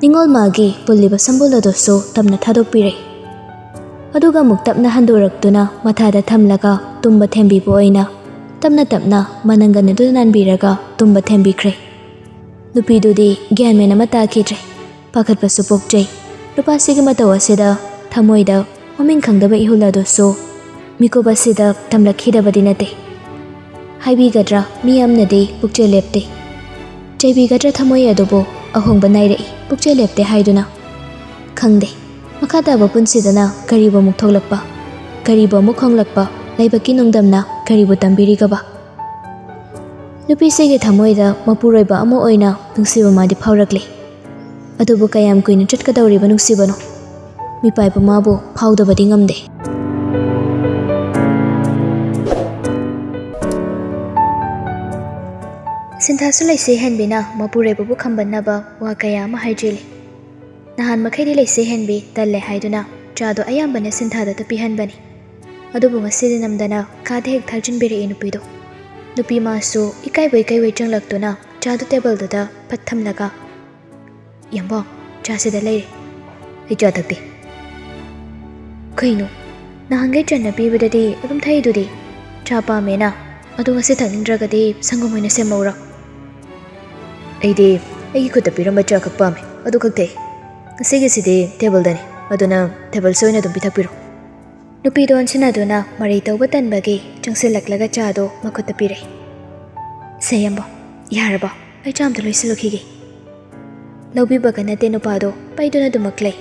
ꯅꯤꯡꯉꯣꯜ ꯃꯥꯒꯤ ꯄꯨꯜꯂꯤꯕ ꯁꯝꯕꯨꯜ ꯑꯗꯨꯁꯨ ꯇꯞꯅ ꯊꯥꯗꯣꯛꯄꯤꯔꯛꯏ꯫ ꯑꯗꯨꯒ ꯑꯃꯨꯛ ꯇꯞꯅ ꯍꯟꯗꯣꯔꯛꯇꯨꯅ ꯃꯊꯥꯗ ꯊꯝꯂꯒ ꯇꯨꯝꯕ ꯊꯦꯝꯕꯤꯕ ꯑꯣꯏꯅ ꯇꯞꯅ ꯇꯞꯅ ꯃꯅꯪꯒꯟ ꯑꯗꯨ ꯅꯥꯟꯕꯤꯔꯒ ꯇꯨꯝꯕ ꯊꯦꯝꯕꯤꯈ꯭ꯔꯦ꯫ ꯅꯨꯄꯤꯗꯨꯗꯤ ꯒ꯭ꯌꯥꯟ ꯃꯦꯟ ꯑꯃ ꯇꯥꯈꯤꯗ꯭ꯔꯦ꯫ ꯄꯥꯈꯠꯄꯁꯨ ꯄꯣꯛꯆꯩ꯫ ꯅꯨꯄꯥꯁꯤꯒꯤ ꯃꯇꯧ ꯑꯁꯤꯗ ꯊꯃꯣꯏꯗ ꯃꯃꯤꯡ ꯈꯪꯗꯕ ꯏꯍꯨꯜ ꯑꯗꯨꯁꯨ ꯃꯤꯀꯨꯞ ꯑꯁꯤꯗ ꯇꯝꯂꯛꯈꯤꯗꯕꯗꯤ ꯅꯠꯇꯦ꯫ ꯍꯥꯏꯕꯤꯒꯗ꯭ꯔꯥ, ꯃꯤ ꯑꯃꯅꯗꯤ ꯄꯨꯛꯆꯦꯜ ꯂꯦꯞꯇꯦ, ꯆꯩꯕꯤꯒꯗ꯭ꯔꯥ ꯊꯃꯣꯏ ꯑꯗꯨꯕꯨ ꯑꯍꯣꯡꯕ ꯅꯥꯏꯔꯛꯏ, ꯄꯨꯛꯆꯦꯜ ꯂꯦꯞꯇꯦ ꯍꯥꯏꯗꯨꯅ? ꯈꯪꯗꯦ, ꯃꯈꯥ ꯇꯥꯕ ꯄꯨꯟꯁꯤꯗꯅ ꯀꯔꯤꯕꯨ ꯑꯃꯨꯛ ꯊꯣꯛꯂꯛꯄ, ꯀꯔꯤꯕꯨ ꯑꯃꯨꯛ ꯍꯣꯡꯂꯛꯄ, ꯂꯥꯏꯕꯛꯀꯤ ꯅꯨꯡꯗꯝꯅ ꯀꯔꯤꯕꯨ ꯇꯝꯕꯤꯔꯤꯒꯕ? ꯅꯨꯄꯤꯁꯤꯒꯤ ꯊꯃꯣꯏꯗ ꯃꯄꯨꯔꯣꯏꯕ ꯑꯃ ꯑꯣꯏꯅ ꯅꯨꯡꯁꯤꯕ ꯃꯥꯗꯤ ꯐꯥꯎꯔꯛꯂꯤ꯫ ꯑꯗꯨꯕꯨ ꯀꯌꯥꯝ ꯀꯨꯏꯅ ꯆꯠꯀꯗꯧꯔꯤꯕ ꯅꯨꯡꯁꯤꯕꯅꯣ? ꯃꯤꯄꯥꯏꯕ ꯃꯥꯕꯨ ꯐꯥꯎꯗꯕꯗꯤ ꯉꯝꯗꯦ꯫ ꯁꯤꯟꯊꯥꯁꯨ ꯂꯩꯁꯦ ꯍꯦꯟꯕꯤꯅ ꯃꯄꯨꯔꯣꯏꯕꯕꯨ ꯈꯝꯕꯟꯅꯕ ꯋꯥ ꯀꯌꯥ ꯑꯃ ꯍꯥꯏꯖꯤꯜꯂꯤ꯫ ꯅꯍꯥꯟ ꯃꯈꯩꯗꯤ ꯂꯩꯁꯦ ꯍꯦꯟꯕꯤ ꯇꯜꯂꯦ ꯍꯥꯏꯗꯨꯅ ꯆꯥꯗꯣ ꯑꯌꯥꯝꯕꯅ ꯁꯤꯟꯊꯥꯗꯇ ꯄꯤꯍꯟꯕꯅꯤ꯫ ꯑꯗꯨꯕꯨ ꯉꯁꯤꯗꯤ ꯅꯝꯗꯅ ꯀꯥꯗ ꯍꯦꯛ ꯊꯥꯖꯤꯟꯕꯤꯔꯛꯏ ꯅꯨꯄꯤꯗꯣ꯫ ꯅꯨꯄꯤ ꯃꯥꯁꯨ ꯏꯀꯥꯏꯕꯣꯏ ꯀꯩꯕꯣꯏ ꯆꯪꯂꯛꯇꯨꯅ ꯆꯥꯗꯣ ꯇꯦꯕꯜꯗꯨꯗ ꯐꯠ ꯊꯝꯂꯒ, "ꯌꯥꯝꯕꯣ, ꯆꯥꯁꯤꯗ ꯂꯩꯔꯦ꯫ ꯑꯩ ꯆꯥ ꯊꯛꯇꯦ꯫" "ꯀꯩꯅꯣ? ꯅꯍꯥꯟꯈꯩ ꯆꯟꯅ ꯄꯤꯕꯗꯗꯤ ꯑꯗꯨꯝ ꯊꯛꯏꯗꯨꯗꯤ꯫ ꯆꯥ ꯄꯥꯝꯃꯦꯅ꯫ ꯑꯗꯨ ꯉꯁꯤ ꯊꯛꯅꯤꯡꯗ꯭ꯔꯒꯗꯤ ꯁꯪꯒꯣꯝ ꯑꯣꯏꯅ ꯁꯦꯝꯃꯧꯔꯣ?" "ꯑꯩꯗꯤ ꯑꯩꯒꯤ ꯈꯨꯠꯇ ꯄꯤꯔꯝꯕ ꯆꯥ ꯈꯛ ꯄꯥꯝꯃꯦ, ꯑꯗꯨ ꯈꯛ ꯊꯛꯏ꯫ ꯉꯁꯤꯒꯤꯁꯤꯗꯤ ꯇꯦꯕꯜꯗꯅꯤ, ꯑꯗꯨꯅ ꯇꯦꯕꯜꯁꯦ ꯑꯣꯏꯅ ꯑꯗꯨꯝ ꯄꯤꯊꯛꯄꯤꯔꯣ꯫" ꯅꯨꯄꯤꯗꯣ ꯑꯣꯟꯁꯤꯟꯅꯗꯨꯅ ꯃꯔꯩ ꯇꯧꯕ ꯇꯟꯕꯒꯤ ꯆꯪꯁꯤꯜꯂꯛꯂꯒ ꯆꯥꯗꯣ ꯃꯈꯨꯠꯇ ꯄꯤꯔꯛꯏ꯫ "ꯁꯦ ꯌꯥꯝꯕꯣ, ꯌꯥꯔꯕꯣ? ꯑꯩ ꯆꯥ ꯑꯝꯇ ꯂꯣꯏꯁꯤꯜꯂꯨꯈꯤꯒꯦ꯫" ꯂꯧꯕꯤꯕꯒ ꯅꯠꯇꯦ ꯅꯨꯄꯥꯗꯣ, ꯄꯩꯗꯨꯅ ꯑꯗꯨꯃꯛ ꯂꯩ꯫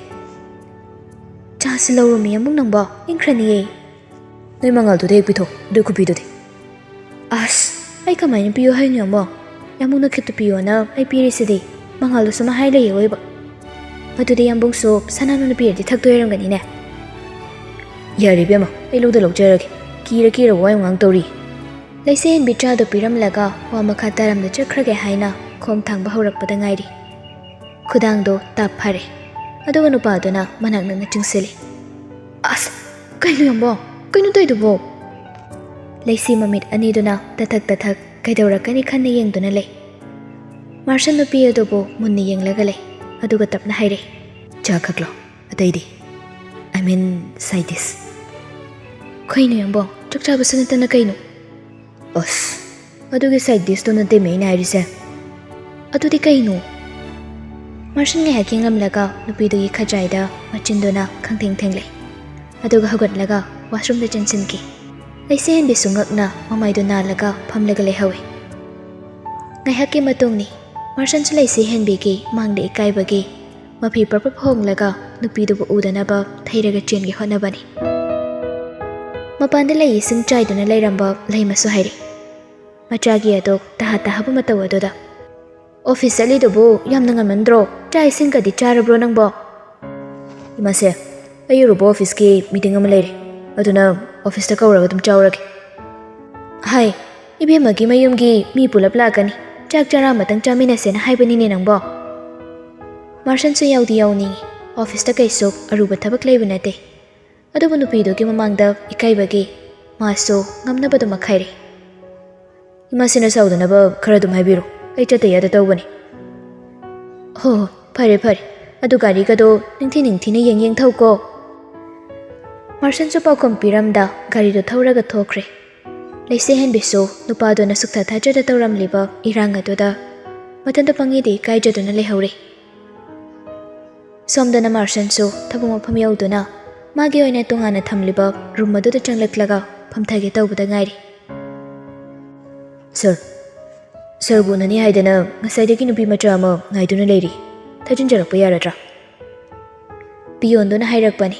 "ꯆꯥꯁꯤ ꯂꯧꯔꯨꯃꯤ ꯑꯃꯨꯛ ꯅꯪꯕꯣ, ꯏꯪꯈ꯭ꯔꯅꯤꯌꯦ꯫" "ꯅꯣꯏ ꯃꯉꯥꯜꯗꯨꯗ ꯍꯦꯛ ꯄꯤꯊꯣꯛ, ꯑꯗꯨ ꯈꯨꯄꯤꯗꯨꯗꯤ꯫" "ꯑꯁ, ꯑꯩ ꯀꯃꯥꯏꯅ ꯄꯤꯌꯨ ꯍꯥꯏꯅꯣ ꯌꯥꯝꯕꯣ? ꯌꯥꯝꯕꯨꯡꯅ ꯈꯤꯠꯇꯨ ꯄꯤꯌꯣꯅ ꯑꯩ ꯄꯤꯔꯤꯁꯤꯗꯤ꯫ ꯃꯉꯥꯜꯗꯨꯁꯨ ꯃꯍꯥꯏ ꯂꯩꯌꯦ ꯑꯣꯏꯕ꯫ ꯑꯗꯨꯗꯤ ꯌꯥꯝꯕꯨꯡꯁꯨ ꯁꯅꯥꯅꯨꯅ ꯄꯤꯔꯗꯤ ꯊꯛꯇꯣꯏ ꯑꯣꯏꯔꯝꯒꯅꯤꯅꯦ꯫" "ꯌꯥꯔꯦ ꯏꯕꯦꯝꯃ, ꯑꯩ ꯂꯧꯗ ꯂꯧꯖꯔꯒꯦ꯫ ꯀꯤꯔ ꯀꯤꯔ ꯋꯥ ꯌꯥꯝ ꯉꯥꯡ ꯇꯧꯔꯤ꯫" ꯂꯩꯁꯦ ꯍꯦꯟꯕꯤ ꯆꯥꯗꯣ ꯄꯤꯔꯝꯂꯒ ꯋꯥ ꯃꯈꯥ ꯇꯥꯔꯝꯗ ꯆꯠꯈ꯭ꯔꯒꯦ ꯍꯥꯏꯅ ꯈꯣꯡ ꯊꯥꯡꯕ ꯍꯧꯔꯛꯄꯗ ꯉꯥꯏꯔꯤ꯫ ꯈꯨꯗꯥꯡꯗꯣ ꯇꯞ ꯐꯔꯦ꯫ ꯑꯗꯨꯒ ꯅꯨꯄꯥꯗꯨꯅ ꯃꯅꯥꯛ ꯅꯛꯅ ꯆꯤꯡꯁꯤꯜꯂꯤ꯫ "ꯑꯁ, ꯀꯩꯅꯣ ꯌꯥꯝꯕꯣ? ꯀꯩꯅꯣ ꯇꯧꯏꯗꯨꯕꯣ?" ꯂꯩꯁꯤ ꯃꯃꯤꯠ ꯑꯅꯤꯗꯨꯅ ꯇꯊꯛ ꯇꯊꯛ ꯀꯩꯗꯧꯔꯛꯀꯅꯤ ꯈꯟꯅ ꯌꯦꯡꯗꯨꯅ ꯂꯩ꯫ ꯃꯥꯔꯁꯟ ꯅꯨꯄꯤ ꯑꯗꯨꯕꯨ ꯃꯨꯟꯅ ꯌꯦꯡꯂꯒ ꯂꯩ꯫ ꯑꯗꯨꯒ ꯇꯞꯅ ꯍꯥꯏꯔꯦ, "ꯆꯥ ꯈꯛꯂꯣ? ꯑꯇꯩꯗꯤ? I mean, side dish?" "ꯀꯩꯅꯣ ꯌꯥꯝꯕꯣ? ꯆꯥꯛ ꯆꯥꯕꯁꯨ ꯅꯠꯇꯅ ꯀꯩꯅꯣ?" "ꯑꯁ, ꯑꯗꯨꯒꯤ side dishꯇꯨ ꯅꯠꯇꯦꯃꯤ ꯑꯩꯅ ꯍꯥꯏꯔꯤꯁꯦ꯫" "ꯑꯗꯨꯗꯤ ꯀꯩꯅꯣ?" ꯃꯥꯔꯁꯟ ꯉꯥꯏꯍꯥꯛ ꯌꯦꯡꯂꯝꯂꯒ ꯅꯨꯄꯤꯗꯨꯒꯤ ꯈꯖꯥꯏꯗ ꯃꯆꯤꯟꯗꯨꯅ ꯈꯪꯊꯦꯡ ꯊꯦꯡꯂꯦ꯫ ꯑꯗꯨꯒ ꯍꯧꯒꯠꯂꯒ washroomꯗ ꯆꯦꯟꯁꯤꯟꯈꯤ꯫ ꯂꯩꯁꯦ ꯍꯦꯟꯕꯤꯁꯨ ꯉꯛꯅ ꯃꯃꯥꯏꯗꯨ ꯅꯥꯜꯂꯒ ꯐꯝꯂꯒ ꯂꯩꯍꯧꯏ꯫ ꯉꯥꯏꯍꯥꯛꯀꯤ ꯃꯇꯨꯡꯅꯤ꯫ ꯃꯥꯔꯁꯟꯁꯨ ꯂꯩꯁꯦ ꯍꯦꯟꯕꯤꯒꯤ ꯃꯥꯡꯗ ꯏꯀꯥꯏꯕꯒꯤ ꯃꯐꯤ ꯄꯔꯞ ꯄꯔꯞ ꯍꯣꯡꯂꯒ ꯅꯨꯄꯤꯗꯨꯕꯨ ꯎꯗꯅꯕ ꯊꯩꯔꯒ ꯆꯦꯟꯒꯦ ꯍꯣꯠꯅꯕꯅꯤ꯫ ꯃꯄꯥꯟꯗ ꯂꯩ ꯏꯁꯤꯡ ꯆꯥꯏꯗꯨꯅ ꯂꯩꯔꯝꯕ ꯂꯩꯃꯁꯨ ꯍꯥꯏꯔꯛꯏ꯫ ꯃꯆꯥꯒꯤ ꯑꯗꯨ ꯇꯍꯥ ꯇꯍꯥꯕ ꯃꯇꯧ ꯑꯗꯨꯗ, "ꯑꯣꯐꯤꯁ ꯆꯠꯂꯤꯗꯨꯕꯨ ꯌꯥꯝꯅ ꯉꯟꯃꯟꯗ꯭ꯔꯣ? ꯆꯥꯛ ꯏꯁꯤꯡꯒꯗꯤ ꯆꯥꯔꯕ꯭ꯔꯣ ꯅꯪꯕꯣ?" "ꯏꯃꯥꯁꯦ, ꯑꯩ ꯑꯔꯨꯕ ꯑꯣꯐꯤꯁꯀꯤ meeting ꯑꯃ ꯂꯩꯔꯦ, ꯑꯗꯨꯅ ꯑꯣꯐꯤꯁꯇ ꯀꯧꯔꯒ ꯑꯗꯨꯝ ꯆꯥꯎꯔꯒꯦ꯫" "ꯍꯥꯏ, ꯏꯕꯦꯝꯃꯒꯤ ꯃꯌꯨꯝꯒꯤ ꯃꯤ ꯄꯨꯂꯞ ꯂꯥꯛꯀꯅꯤ, ꯆꯥꯛ ꯆꯔꯥ ꯑꯃꯇꯪ ꯆꯥꯃꯤꯟꯅꯁꯦꯅ ꯍꯥꯏꯕꯅꯤꯅꯦ ꯅꯪꯕꯣ꯫ ꯃꯥꯔꯁꯟꯁꯨ ꯌꯥꯎꯗꯤ ꯌꯥꯎꯅꯤꯡꯉꯤ, ꯑꯣꯐꯤꯁꯇ ꯀꯩꯁꯨ ꯑꯔꯨꯕ ꯊꯕꯛ ꯂꯩꯕ ꯅꯠꯇꯦ꯫ ꯑꯗꯨꯕꯨ ꯅꯨꯄꯤꯗꯨꯒꯤ ꯃꯃꯥꯡꯗ ꯏꯀꯥꯏꯕꯒꯤ ꯃꯥꯁꯨ ꯉꯝꯅꯕ ꯑꯗꯨꯃꯛ ꯍꯥꯏꯔꯦ꯫ "ꯏꯃꯥꯁꯤꯅ ꯁꯥꯎꯗꯅꯕ ꯈꯔ ꯑꯗꯨꯝ ꯍꯥꯏꯕꯤꯔꯣ, ꯑꯩ ꯆꯠꯇ ꯌꯥꯗ ꯇꯧꯕꯅꯤ"꯫ "ꯍꯣ ꯍꯣ, ꯐꯔꯦ ꯐꯔꯦ, ꯑꯗꯨ ꯒꯥꯔꯤꯒꯗꯣ ꯅꯤꯡꯊꯤ ꯅꯤꯡꯊꯤꯅ ꯌꯦꯡ ꯌꯦꯡ ꯊꯧꯀꯣ"꯫ ꯃꯥꯔꯁꯟꯁꯨ ꯄꯥꯎꯈꯨꯝ ꯄꯤꯔꯝꯗ ꯒꯥꯔꯤꯗꯣ ꯊꯧꯔꯒ ꯊꯣꯛꯈ꯭ꯔꯦ꯫ ꯂꯩꯁꯦꯍꯟꯕꯤꯁꯨ ꯅꯨꯄꯥꯗꯨꯅ ꯁꯨꯛꯊꯥ ꯊꯥꯖꯗ ꯇꯧꯔꯝꯂꯤꯕ ꯏꯔꯥꯡ ꯑꯗꯨꯗ ꯃꯊꯟꯇ ꯄꯪꯏꯗ ꯏꯀꯥꯏꯖꯗꯨꯅ ꯂꯩꯍꯧꯔꯦ꯫ ꯁꯣꯝꯗꯅ ꯃꯥꯔꯁꯟꯁꯨ ꯊꯕꯛ ꯃꯐꯝ ꯌꯧꯗꯨꯅ ꯃꯥꯒꯤ ꯑꯣꯏꯅ ꯇꯣꯉꯥꯟꯅ ꯊꯝꯂꯤꯕ ꯔꯨꯝ ꯑꯗꯨꯗ ꯆꯪꯂꯛꯂꯒ ꯐꯝꯊꯒꯦ ꯇꯧꯕꯗ ꯉꯥꯏꯔꯤ꯫ "ꯁꯥꯔ, ꯁꯥꯔꯕꯨ ꯎꯅꯅꯤ ꯍꯥꯏꯗꯅ ꯉꯁꯥꯏꯗꯒꯤ ꯅꯨꯄꯤ ꯃꯆꯥ ꯑꯃ ꯉꯥꯏꯗꯨꯅ ꯂꯩꯔꯤ, ꯊꯥꯖꯤꯟꯖꯔꯛꯄ ꯌꯥꯔꯗ꯭ꯔꯥ?" ꯄꯤꯌꯣꯟꯗꯨꯅ ꯍꯥꯏꯔꯛꯄꯅꯤ꯫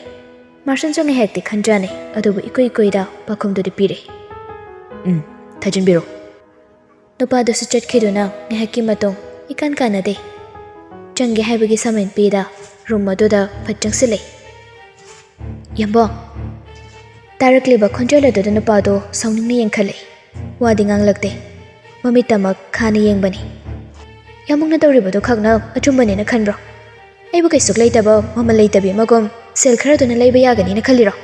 ꯃꯥꯔꯁꯟꯁꯨ ꯉꯥꯏꯍꯥꯛꯇꯤ ꯈꯟꯖꯥꯅꯩ, ꯑꯗꯨꯕꯨ ꯏꯀꯨꯏ ꯀꯨꯏꯗ ꯄꯥꯎꯈꯨꯝꯗꯨꯗꯤ ꯄꯤꯔꯦ꯫ "ꯎꯝ, ꯊꯥꯖꯤꯟꯕꯤꯔꯣ"꯫ ꯅꯨꯄꯥꯗꯨꯁꯨ ꯆꯠꯈꯤꯗꯨꯅ ꯉꯥꯏꯍꯥꯛꯀꯤ ꯃꯇꯨꯡ ꯏꯀꯥꯟ ꯀꯥꯟꯅꯗꯦ꯫ ꯆꯪꯒꯦ ꯍꯥꯏꯕꯒꯤ ꯁꯃꯟ ꯄꯤꯗ ꯔꯨꯝ ꯑꯗꯨꯗ ꯐꯠ ꯆꯪꯁꯤꯜꯂꯦ꯫ "ꯌꯥꯝꯕꯣ"꯫ ꯇꯥꯔꯛꯂꯤꯕ ꯈꯣꯟꯖꯦꯜ ꯑꯗꯨꯗ ꯅꯨꯄꯥꯗꯣ ꯁꯥꯎꯅꯤꯡꯅ ꯌꯦꯡꯈꯠꯂꯦ꯫ ꯋꯥꯗꯤ ꯉꯥꯡꯂꯛꯇꯦ꯫ ꯃꯃꯤꯠꯇꯃꯛ ꯈꯥꯅ ꯌꯦꯡꯕꯅꯤ꯫ "ꯌꯥꯝꯕꯨꯡꯅ ꯇꯧꯔꯤꯕꯗꯨ ꯈꯛꯅ ꯑꯆꯨꯝꯕꯅꯦꯅ ꯈꯟꯕ꯭ꯔꯣ? ꯑꯩꯕꯨ ꯀꯩꯁꯨ ꯂꯩꯇꯕ, ꯃꯃꯜ ꯂꯩꯇꯕꯤ ꯑꯃꯒꯨꯝ ꯁꯦꯜ ꯈꯔꯗꯨꯅ ꯂꯩꯕ ꯌꯥꯒꯅꯤꯅ ꯈꯜꯂꯤꯔꯣ?"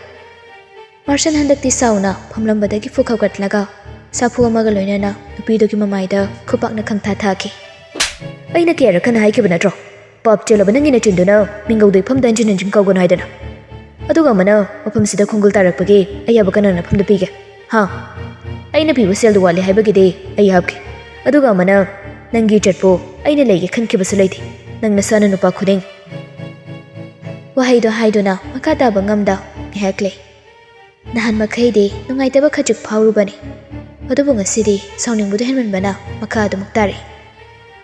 ꯃꯥꯔꯁꯟ ꯍꯟꯗꯛꯇꯤ ꯁꯥꯎꯅ ꯐꯝꯂꯝꯕꯗꯒꯤ ꯐꯨꯛ ꯍꯧꯒꯠꯂꯒ ꯁꯥꯐꯨ ꯑꯃꯒ ꯂꯣꯏꯅꯅ ꯅꯨꯄꯤꯗꯨꯒꯤ ꯃꯃꯥꯏꯗ ꯈꯨꯄꯥꯛꯅ ꯈꯪꯊꯥ ꯊꯥꯈꯤ꯫ "ꯑꯩꯅ ꯀꯌꯥꯔꯛ ꯍꯟꯅ ꯍꯥꯏꯈꯤꯕ ꯅꯠꯇ꯭ꯔꯣ? ꯄꯥꯞ ꯆꯦꯜꯂꯕ ꯅꯪꯒꯤ ꯅꯆꯤꯟꯗꯨꯅ ꯃꯤꯡꯒꯧꯗꯣ ꯏꯐꯝꯗ ꯍꯟꯖꯤꯟ ꯍꯟꯖꯤꯟ ꯀꯧꯒꯅꯨ ꯍꯥꯏꯗꯅ꯫ ꯑꯗꯨꯒ ꯑꯃꯅ ꯃꯐꯝꯁꯤꯗ ꯈꯣꯡꯒꯨꯜ ꯇꯥꯔꯛꯄꯒꯤ ꯑꯌꯥꯕ ꯀꯅꯥꯅ ꯅꯐꯝꯗ ꯄꯤꯒꯦ? ꯍꯥ? ꯑꯩꯅ ꯄꯤꯕ ꯁꯦꯜꯗꯨ ꯋꯥꯠꯂꯦ ꯍꯥꯏꯕꯒꯤꯗꯤ ꯑꯩ ꯍꯥꯞꯈꯤ꯫ ꯑꯗꯨꯒ ꯑꯃꯅ ꯅꯪꯒꯤ ꯏꯖꯠꯄꯨ ꯑꯩꯅ ꯂꯩꯒꯦ ꯈꯟꯈꯤꯕꯁꯨ ꯂꯩꯇꯦ꯫ ꯅꯪ ꯅꯁꯥꯅ ꯅꯨꯄꯥ ꯈꯨꯗꯤꯡ"꯫ ꯋꯥꯍꯩꯗꯣ ꯍꯥꯏꯗꯨꯅ ꯃꯈꯥ ꯇꯥꯕ ꯉꯝꯗ ꯉꯥꯏꯍꯥꯛ ꯂꯩ꯫ ꯅꯍꯥꯟ ꯃꯈꯩꯗꯤ ꯅꯨꯡꯉꯥꯏꯇꯕ ꯈꯖꯤꯛ ꯐꯥꯎꯔꯨꯕꯅꯤ, ꯑꯗꯨꯕꯨ ꯉꯁꯤꯗꯤ ꯁꯥꯎꯅꯤꯡꯕꯗꯨ ꯍꯦꯟꯃꯟꯕꯅ ꯃꯈꯥ ꯑꯗꯨꯃꯛ ꯇꯥꯔꯛꯏ꯫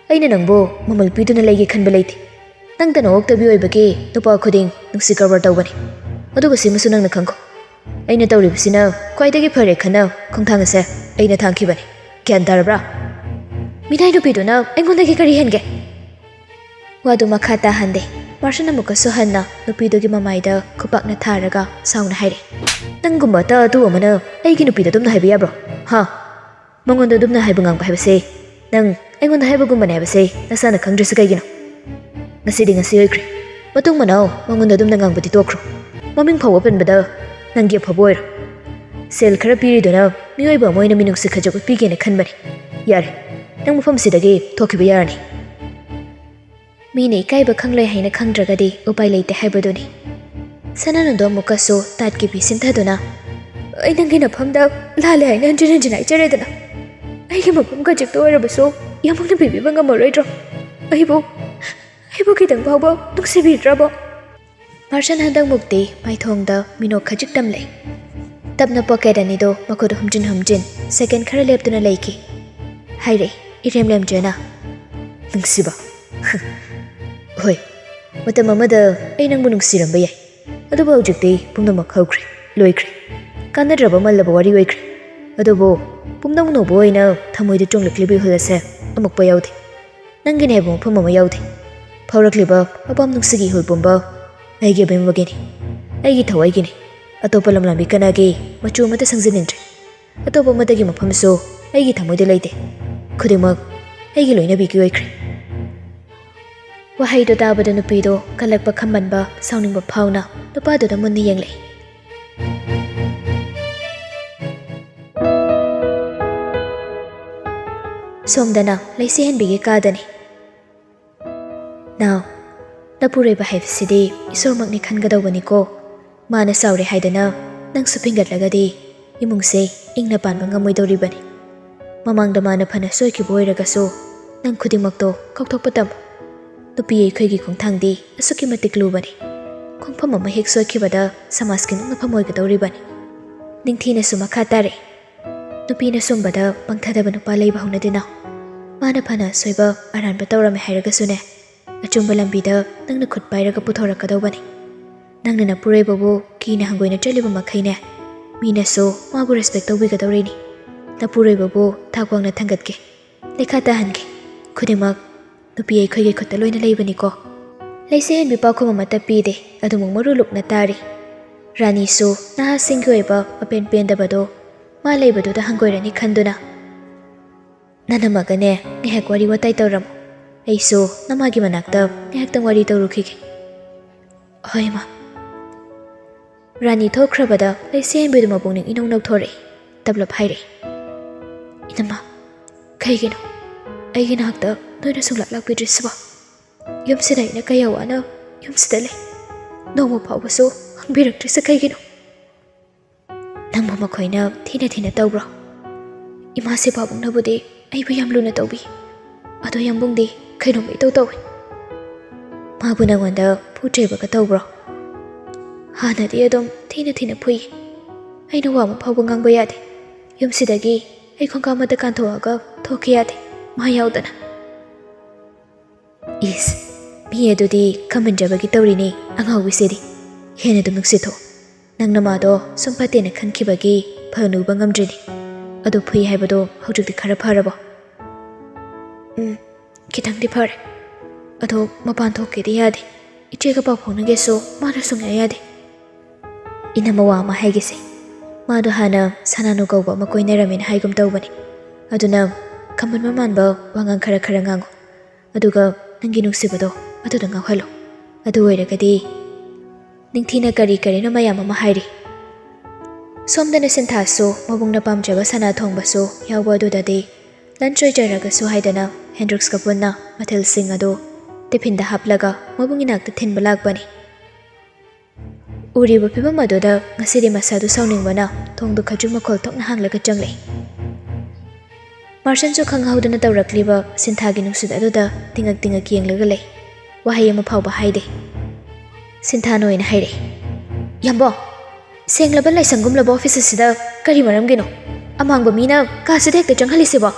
"ꯑꯩꯅ ꯅꯪꯕꯨ ꯃꯃꯜ ꯄꯤꯗꯨꯅ ꯂꯩꯒꯦ ꯈꯟꯕ ꯂꯩꯇꯦ꯫ ꯅꯪꯇꯅ ꯑꯣꯛꯇꯕꯤ ꯑꯣꯏꯕꯒꯤ ꯅꯨꯄꯥ ꯈꯨꯗꯤꯡ ꯅꯨꯡꯁꯤ ꯀꯔꯕꯥꯔ ꯇꯧꯕꯅꯤ꯫ ꯑꯗꯨꯒ ꯁꯤꯃꯁꯨ ꯅꯪꯅ ꯈꯪꯈꯣ, ꯑꯩꯅ ꯇꯧꯔꯤꯕꯁꯤꯅ ꯈ꯭ꯋꯥꯏꯗꯒꯤ ꯐꯔꯦ ꯈꯟꯅ ꯈꯣꯡꯊꯥꯡ ꯑꯁꯦ ꯑꯩꯅ ꯊꯥꯡꯈꯤꯕꯅꯤ꯫ ꯒ꯭ꯌꯥꯟ ꯇꯥꯔꯕ꯭ꯔꯥ? ꯃꯤꯅꯥꯏ ꯅꯨꯄꯤꯗꯨꯅ ꯑꯩꯉꯣꯟꯗꯒꯤ ꯀꯔꯤ ꯍꯦꯟꯒꯦ?" ꯋꯥꯗꯨ ꯃꯈꯥ ꯇꯥꯍꯟꯗꯦ꯫ ꯃꯥꯔꯁꯟ ꯑꯃꯨꯛꯀꯁꯨ ꯍꯟꯅ ꯅꯨꯄꯤꯗꯨꯒꯤ ꯃꯃꯥꯏꯗ ꯈꯨꯄꯥꯛꯅ ꯊꯥꯔꯒ ꯁꯥꯎꯅ ꯍꯥꯏꯔꯦ, "ꯅꯪꯒꯨꯝꯕ ꯑꯇ ꯑꯇꯨ ꯑꯃꯅ ꯑꯩꯒꯤ ꯅꯨꯄꯤꯗ ꯑꯗꯨꯝꯅ ꯍꯥꯏꯕ ꯌꯥꯕ꯭ꯔꯣ? ꯍꯥ? ꯃꯉꯣꯟꯗ ꯑꯗꯨꯝꯅ ꯍꯥꯏꯕ ꯉꯥꯡꯕ ꯍꯥꯏꯕꯁꯦ ꯅꯪ ꯑꯩꯉꯣꯟꯗ ꯍꯥꯏꯕꯒꯨꯝꯕꯅꯦ ꯍꯥꯏꯕꯁꯦ ꯅꯁꯥꯅ ꯈꯪꯗ꯭ꯔꯤꯁꯤ ꯀꯩꯒꯤꯅꯣ? ꯉꯁꯤꯗꯤ ꯉꯁꯤ ꯑꯣꯏꯈ꯭ꯔꯦ꯫ ꯃꯇꯨꯡ ꯃꯅꯥꯎ ꯃꯉꯣꯟꯗ ꯑꯗꯨꯝꯅ ꯉꯥꯡꯕꯗꯤ ꯇꯣꯛꯈ꯭ꯔꯣ꯫ ꯃꯃꯤꯡ ꯐꯥꯎꯕ ꯄꯟꯕꯗ ꯅꯪꯒꯤ ꯑꯐꯕ ꯑꯣꯏꯔꯣ꯫ ꯁꯦꯜ ꯈꯔ ꯄꯤꯔꯤꯗꯨꯅ ꯃꯤꯑꯣꯏꯕ ꯑꯃ ꯑꯣꯏꯅ ꯃꯤꯅꯨꯡꯁꯤ ꯈꯖꯤꯛ ꯎꯠꯄꯤꯒꯦꯅ ꯈꯟꯕꯅꯤ꯫ ꯌꯥꯔꯦ, ꯅꯪ ꯃꯐꯝꯁꯤꯗꯒꯤ ꯊꯣꯛꯈꯤꯕ ꯌꯥꯔꯅꯤ꯫ ꯃꯤꯅ ꯏꯀꯥꯏꯕ ꯈꯪꯂꯣꯏ ꯍꯥꯏꯅ ꯈꯪꯗ꯭ꯔꯒꯗꯤ ꯎꯄꯥꯏ ꯂꯩꯇꯦ ꯍꯥꯏꯕꯗꯨꯅꯤ꯫ ꯁꯅꯥꯅꯟꯗꯣ ꯑꯃꯨꯛꯀꯁꯨ ꯇꯥꯠꯀꯤ ꯐꯤ ꯁꯤꯟꯊꯗꯨꯅ, "ꯑꯩ ꯅꯪꯒꯤ ꯅꯐꯝꯗ ꯂꯥꯜꯂꯦ ꯍꯥꯏꯅ ꯍꯟꯖꯤꯟ ꯍꯟꯖꯤꯟ ꯍꯥꯏꯖꯔꯦꯗꯅ꯫ ꯑꯩꯒꯤ ꯃꯐꯝ ꯈꯖꯤꯛꯇ ꯑꯣꯏꯔꯕꯁꯨ ꯌꯥꯝꯅ ꯄꯤꯕꯤꯕ ꯉꯝꯃꯔꯣꯏꯗ꯭ꯔꯣ? ꯑꯩꯕꯨ, ꯑꯩꯕꯨ ꯈꯤꯇꯪ ꯐꯥꯎꯕ ꯅꯨꯡꯁꯤꯕꯤꯗ꯭ꯔꯕꯣ?" ꯃꯥꯔꯁꯟ ꯍꯟꯗꯛꯃꯨꯛꯇꯤ ꯃꯥꯏꯊꯣꯡꯗ ꯃꯤꯅꯣꯛ ꯈꯖꯤꯛ ꯇꯝꯂꯦ꯫ ꯇꯞꯅ ꯄꯣꯀꯦꯠ ꯑꯅꯤꯗꯣ ꯃꯈꯨꯠ ꯍꯨꯝꯖꯤꯟ ꯍꯨꯝꯖꯤꯟ ꯁꯦꯀꯦꯟ ꯈꯔ ꯂꯦꯞꯇꯨꯅ ꯂꯩꯈꯤ꯫ ꯍꯥꯏꯔꯦ ꯏꯔꯦꯝ ꯂꯦꯝꯖꯅ, "ꯅꯨꯡꯁꯤꯕ, ꯍꯣꯏ, ꯃꯇꯝ ꯑꯃꯗ ꯑꯩ ꯅꯪꯕꯨ ꯅꯨꯡꯁꯤꯔꯝꯕ ꯌꯥꯏ꯫ ꯑꯗꯨꯕꯨ ꯍꯧꯖꯤꯛꯇꯤ ꯄꯨꯝꯅꯃꯛ ꯍꯧꯈ꯭ꯔꯦ, ꯂꯣꯏꯈ꯭ꯔꯦ꯫ ꯀꯥꯟꯅꯗ꯭ꯔꯕ ꯃꯜꯂꯕ ꯋꯥꯔꯤ ꯑꯣꯏꯈ꯭ꯔꯦ꯫ ꯑꯗꯨꯕꯨ ꯄꯨꯝꯅꯧ ꯅꯧꯕ ꯑꯣꯏꯅ ꯊꯃꯣꯏꯗ ꯆꯣꯡꯂꯛꯂꯤꯕ ꯏꯍꯨꯜ ꯑꯁꯦ ꯑꯃꯨꯛꯄ ꯌꯥꯎꯗꯦ꯫ ꯅꯪꯒꯤꯅꯦ ꯍꯥꯏꯕ ꯃꯐꯝ ꯑꯃ ꯌꯥꯎꯗꯦ꯫ ꯐꯥꯎꯔꯛꯂꯤꯕ ꯑꯄꯥꯝ ꯅꯨꯡꯁꯤꯒꯤ ꯏꯍꯨꯜ ꯄꯨꯝꯕ ꯑꯩꯒꯤ ꯑꯕꯦꯝꯃꯒꯤꯅꯤ, ꯑꯩꯒꯤ ꯊꯋꯥꯏꯒꯤꯅꯤ꯫ ꯑꯇꯣꯞꯄ ꯂꯝꯂꯥꯟꯕꯤ ꯀꯅꯥꯒꯤ ꯃꯆꯨ ꯑꯃꯠꯇ ꯁꯪꯖꯅꯤꯡꯗ꯭ꯔꯦ꯫ ꯑꯇꯣꯞꯄ ꯑꯃꯠꯇꯒꯤ ꯃꯐꯝꯁꯨ ꯑꯩꯒꯤ ꯊꯃꯣꯏꯗ ꯂꯩꯇꯦ꯫ ꯈꯨꯗꯤꯡꯃꯛ ꯑꯩꯒꯤ ꯂꯣꯏꯅꯕꯤꯒꯤ ꯑꯣꯏꯈ꯭ꯔꯦ꯫" ꯋꯥꯍꯩꯗꯣ ꯇꯥꯕꯗ ꯅꯨꯄꯤꯗꯣ ꯀꯜꯂꯛꯄ ꯈꯝꯕꯟꯕ, ꯁꯥꯎꯅꯤꯡꯕ ꯐꯥꯎꯅ ꯅꯨꯄꯥꯗꯨꯗ ꯃꯨꯟꯅ ꯌꯦꯡꯂꯛꯏ꯫ ꯁꯣꯝꯗꯅ ꯂꯩꯁꯦꯍꯟꯕꯤꯒꯤ ꯀꯥꯗꯅꯤ꯫ ꯅꯥꯎ, ꯅꯄꯨꯔꯣꯏꯕ ꯍꯥꯏꯕꯁꯤꯗꯤ ꯏꯁꯣꯔꯃꯛꯅꯤ ꯈꯟꯒꯗꯧꯕꯅꯤꯀꯣ꯫ ꯃꯥꯅ ꯆꯥꯎꯔꯦ ꯍꯥꯏꯗꯅ ꯅꯪꯁꯨ ꯐꯤꯡꯒꯠꯂꯒꯗꯤ ꯏꯃꯨꯡꯁꯦ ꯏꯪꯅ ꯄꯥꯟꯕ ꯉꯝꯃꯣꯏꯗꯧꯔꯤꯕꯅꯤ꯫ ꯃꯃꯥꯡꯗ ꯃꯥꯅ ꯐꯅ ꯁꯣꯏꯈꯤꯕ ꯑꯣꯏꯔꯒꯁꯨ ꯅꯪ ꯈꯨꯗꯤꯡꯃꯛꯇꯣ ꯀꯥꯎꯊꯣꯛꯄ ꯇꯝꯃꯨ꯫ ꯅꯨꯄꯤ ꯑꯩꯈꯣꯏꯒꯤ ꯈꯣꯡꯊꯥꯡꯗꯤ ꯑꯁꯨꯛꯀꯤ ꯃꯇꯤꯛ ꯂꯨꯕꯅꯤ꯫ ꯈꯣꯡꯐꯝ ꯑꯃ ꯍꯦꯛ ꯁꯣꯏꯈꯤꯕꯗ ꯁꯃꯥꯖꯀꯤ ꯅꯣꯛꯅꯐꯝ ꯑꯣꯏꯒꯗꯧꯔꯤꯕꯅꯤ꯫ ꯅꯤꯡꯊꯤꯅꯁꯨ ꯃꯈꯥ ꯇꯥꯔꯦ꯫ ꯅꯨꯄꯤꯅ ꯁꯨꯝꯕꯗ ꯄꯪꯊꯗꯕ ꯅꯨꯄꯥ ꯂꯩꯕ ꯍꯧꯅꯗꯦ ꯅꯥꯎ꯫ ꯃꯥꯅ ꯐꯅ ꯑꯁꯣꯏꯕ ꯑꯔꯥꯟꯕ ꯇꯧꯔꯝꯃꯦ ꯍꯥꯏꯔꯒꯁꯨꯅꯦ, ꯑꯆꯨꯝꯕ ꯂꯝꯕꯤꯗ ꯅꯪꯅ ꯈꯨꯠ ꯄꯥꯏꯔꯒ ꯄꯨꯊꯣꯔꯛꯀꯗꯧꯕꯅꯤ꯫ ꯅꯪꯅ ꯅꯄꯨꯔꯣꯏꯕꯕꯨ ꯀꯤꯅ ꯍꯪꯒꯣꯏꯅ ꯆꯠꯂꯤꯕ ꯃꯈꯩꯅꯦ, ꯃꯤꯅꯁꯨ ꯃꯥꯕꯨ ꯔꯦꯁꯄꯦꯛ ꯇꯧꯕꯤꯒꯗꯧꯔꯤꯅꯤ꯫ ꯅꯄꯨꯔꯣꯏꯕꯕꯨ ꯊꯥꯛ ꯋꯥꯡꯅ ꯊꯥꯡꯒꯠꯀꯦ, ꯂꯩꯈꯥ ꯇꯥꯍꯟꯒꯦ꯫ ꯈꯨꯗꯤꯡꯃꯛ ꯅꯨꯄꯤ ꯑꯩꯈꯣꯏꯒꯤ ꯈꯨꯠꯇ ꯂꯣꯏꯅ ꯂꯩꯕꯅꯤꯀꯣ꯫ ꯂꯩꯁꯦꯍꯟꯕꯤ ꯄꯥꯎꯈꯨꯝ ꯑꯃꯠꯇ ꯄꯤꯗꯦ, ꯑꯗꯨꯃꯛ ꯃꯔꯨ ꯂꯨꯞꯅ ꯇꯥꯔꯤ꯫ ꯔꯥꯅꯤꯁꯨ ꯅꯍꯥꯁꯤꯡꯒꯤ ꯑꯣꯏꯕ ꯑꯄꯦꯟ ꯄꯦꯟꯗꯕꯗꯣ ꯃꯥ ꯂꯩꯕꯗꯨꯗ ꯍꯪꯒꯣꯏꯔꯅꯤ ꯈꯟꯗꯨꯅ, ꯅꯅꯝꯃꯒꯅꯦ ꯉꯥꯏꯍꯥꯛ ꯋꯥꯔꯤ ꯋꯥꯇꯥꯏ ꯇꯧꯔꯝꯃꯣ꯫ ꯑꯩꯁꯨ ꯅꯃꯥꯒꯤ ꯃꯅꯥꯛꯇ ꯉꯥꯏꯍꯥꯛꯇꯪ ꯋꯥꯔꯤ ꯇꯧꯔꯨꯈꯤꯒꯦ꯫ ꯍꯣꯏ, ꯏꯃꯥ꯫ ꯔꯥꯅꯤ ꯊꯣꯛꯈ꯭ꯔꯕꯗ ꯂꯩꯁꯦꯝꯕꯤꯗꯨ ꯃꯄꯨꯛꯅꯤꯡ ꯏꯅꯧ ꯅꯧꯊꯣꯔꯛꯏ꯫ ꯇꯞꯂꯞ ꯍꯥꯏꯔꯛꯏ, "ꯏꯅꯝꯃ, ꯀꯩꯒꯤꯅꯣ ꯑꯩꯒꯤ ꯅꯥꯛꯇ ꯅꯣꯏꯅ ꯁꯨꯡꯂꯥꯛ ꯂꯥꯛꯄꯤꯗ꯭ꯔꯤꯁꯤꯕꯣ? ꯌꯨꯝꯁꯤꯗ ꯑꯩꯅ ꯀꯌꯥ ꯋꯥꯅ ꯌꯨꯝꯁꯤꯗ ꯂꯩ, ꯅꯣꯡꯃ ꯐꯥꯎꯕꯁꯨ ꯍꯪꯕꯤꯔꯛꯇ꯭ꯔꯤꯁꯦ ꯀꯩꯒꯤꯅꯣ?" "ꯅꯪꯕꯨ ꯃꯈꯣꯏꯅ ꯊꯤꯅ ꯊꯤꯅ ꯇꯧꯕ꯭ꯔꯣ?" "ꯏꯃꯥꯁꯦ ꯄꯥꯕꯨꯡꯅꯕꯨꯗꯤ ꯑꯩꯕꯨ ꯌꯥꯝ ꯂꯨꯅ ꯇꯧꯕꯤ, ꯑꯗꯣ ꯌꯥꯝꯕꯨꯡꯗꯤ ꯀꯩꯅꯣꯝꯃ ꯏꯇꯧ ꯇꯧꯏ꯫" "ꯃꯥꯕꯨ ꯅꯪꯉꯣꯟꯗ ꯐꯨ ꯆꯩꯕꯒ ꯇꯧꯕ꯭ꯔꯣ?" "ꯍꯥꯟꯅꯗꯤ ꯑꯗꯨꯝ ꯊꯤꯅ ꯊꯤꯅ ꯐꯨꯏ꯫ ꯑꯩꯅ ꯋꯥ ꯑꯃ ꯐꯥꯎꯕ ꯉꯥꯡꯕ ꯌꯥꯗꯦ꯫ ꯌꯨꯝꯁꯤꯗꯒꯤ ꯑꯩ ꯈꯣꯡꯀꯥꯞ ꯑꯃꯠꯇ ꯀꯥꯟꯊꯣꯛꯑꯒ ꯊꯣꯛꯈꯤ ꯌꯥꯗꯦ, ꯃꯥ ꯌꯥꯎꯗꯅ꯫" "ꯏꯁ, ꯃꯤ ꯑꯗꯨꯗꯤ ꯈꯝꯍꯟꯖꯕꯒꯤ ꯇꯧꯔꯤꯅꯤ, ꯑꯉꯥꯎꯕꯤꯁꯤꯗꯤ꯫ ꯍꯦꯟꯅ ꯑꯗꯨꯝ ꯅꯨꯡꯁꯤꯊꯣꯛ꯫ ꯅꯪ ꯅꯃꯥꯗꯣ ꯁꯨꯝ ꯐꯠꯇꯦꯅ ꯈꯟꯈꯤꯕꯒꯤ ꯐꯅ ꯎꯕ ꯉꯝꯗ꯭ꯔꯤꯅꯤ꯫ ꯑꯗꯨ ꯐꯨꯏ ꯍꯥꯏꯕꯗꯣ ꯍꯧꯖꯤꯛꯇꯤ ꯈꯔ ꯐꯔꯕꯣ?" "ꯎꯝ, ꯈꯤꯇꯪꯗꯤ ꯐꯔꯦ꯫ ꯑꯗꯣ ꯃꯄꯥꯟ ꯊꯣꯛꯀꯦꯗꯤ ꯌꯥꯗꯦ꯫ ꯏꯆꯦꯒ ꯄꯥꯎ ꯐꯥꯎꯅꯒꯦꯁꯨ ꯃꯥꯅ ꯁꯨꯡꯌꯥ ꯌꯥꯗꯦ꯫" "ꯏꯅꯝꯃ, ꯋꯥ ꯑꯃ ꯍꯥꯏꯒꯦꯁꯦ꯫ ꯃꯥꯗꯣ ꯍꯥꯟꯅ ꯁꯅꯥꯅꯨ ꯀꯧꯕ ꯑꯃ ꯀꯣꯏꯅꯔꯝꯃꯦꯅ ꯍꯥꯏꯒꯨꯝ ꯇꯧꯕꯅꯤ꯫ ꯑꯗꯨꯅ ꯈꯝꯕꯟꯕ ꯃꯥꯟꯕ ꯋꯥꯉꯥꯡ ꯈꯔ ꯈꯔ ꯉꯥꯡꯉꯨ꯫ ꯑꯗꯨꯒ ꯅꯪꯒꯤ ꯅꯨꯡꯁꯤꯕꯗꯣ ꯑꯗꯨꯗ ꯉꯥꯎꯍꯜꯂꯣ꯫ ꯑꯗꯨ ꯑꯣꯏꯔꯒꯗꯤ ꯅꯤꯡꯊꯤꯅ ꯀꯔꯤ ꯀꯔꯤꯅꯣ ꯃꯌꯥꯝ ꯑꯃ ꯍꯥꯏꯔꯤ꯫" ꯁꯣꯝꯗꯅ ꯁꯤꯟꯊꯥꯁꯨ ꯃꯕꯨꯡꯅ ꯄꯥꯝꯖꯕ ꯁꯅꯥ ꯊꯣꯡꯕꯁꯨ ꯌꯥꯎꯕ ꯑꯗꯨꯗꯗꯤ ꯂꯟꯆ ꯑꯣꯏꯖꯔꯒꯁꯨ ꯍꯥꯏꯗꯅ ꯍꯦꯟꯗ꯭ꯔꯨꯛꯁꯀ ꯄꯨꯟꯅ ꯃꯊꯦꯜꯁꯤꯡ ꯑꯗꯨ ꯇꯤꯐꯤꯟꯗ ꯍꯥꯞꯂꯒ ꯃꯕꯨꯡ ꯏꯅꯥꯛꯇ ꯊꯤꯟꯕ ꯂꯥꯛꯄꯅꯤ꯫ ꯎꯔꯤꯕ ꯐꯤꯚꯝ ꯑꯗꯨꯗ ꯉꯁꯤꯗꯤ ꯃꯁꯥꯗꯨ ꯁꯥꯎꯅꯤꯡꯕꯅ ꯊꯣꯡꯗꯨ ꯈꯖꯤꯛ ꯃꯈꯣꯜ ꯊꯣꯛꯅ ꯍꯥꯡꯂꯒ ꯆꯪꯂꯛꯏ꯫ ꯃꯥꯔꯁꯟꯁꯨ ꯈꯪꯍꯧꯗꯅ ꯇꯧꯔꯛꯂꯤꯕ ꯁꯤꯟꯊꯥꯒꯤ ꯅꯨꯡꯁꯤꯠ ꯑꯗꯨꯗ ꯇꯤꯡꯉꯛ ꯇꯤꯡꯉꯛ ꯌꯦꯡꯂꯒ ꯂꯩ꯫ ꯋꯥꯍꯩ ꯑꯃ ꯐꯥꯎꯕ ꯍꯥꯏꯗꯦ꯫ ꯁꯤꯟꯊꯥꯅ ꯑꯣꯏꯅ ꯍꯥꯏꯔꯛꯏ, "ꯌꯥꯝꯕꯣ, ꯁꯦꯡꯂꯕ ꯂꯥꯏꯁꯪꯒꯨꯝꯂꯕ ꯑꯣꯐꯤꯁ ꯑꯁꯤꯗ ꯀꯔꯤ ꯃꯔꯝꯒꯤꯅꯣ ꯑꯃꯥꯡꯕ ꯃꯤꯅ ꯀꯥꯁꯤꯗ ꯍꯦꯛꯇ ꯆꯪꯍꯜꯂꯤꯁꯤꯕꯣ?"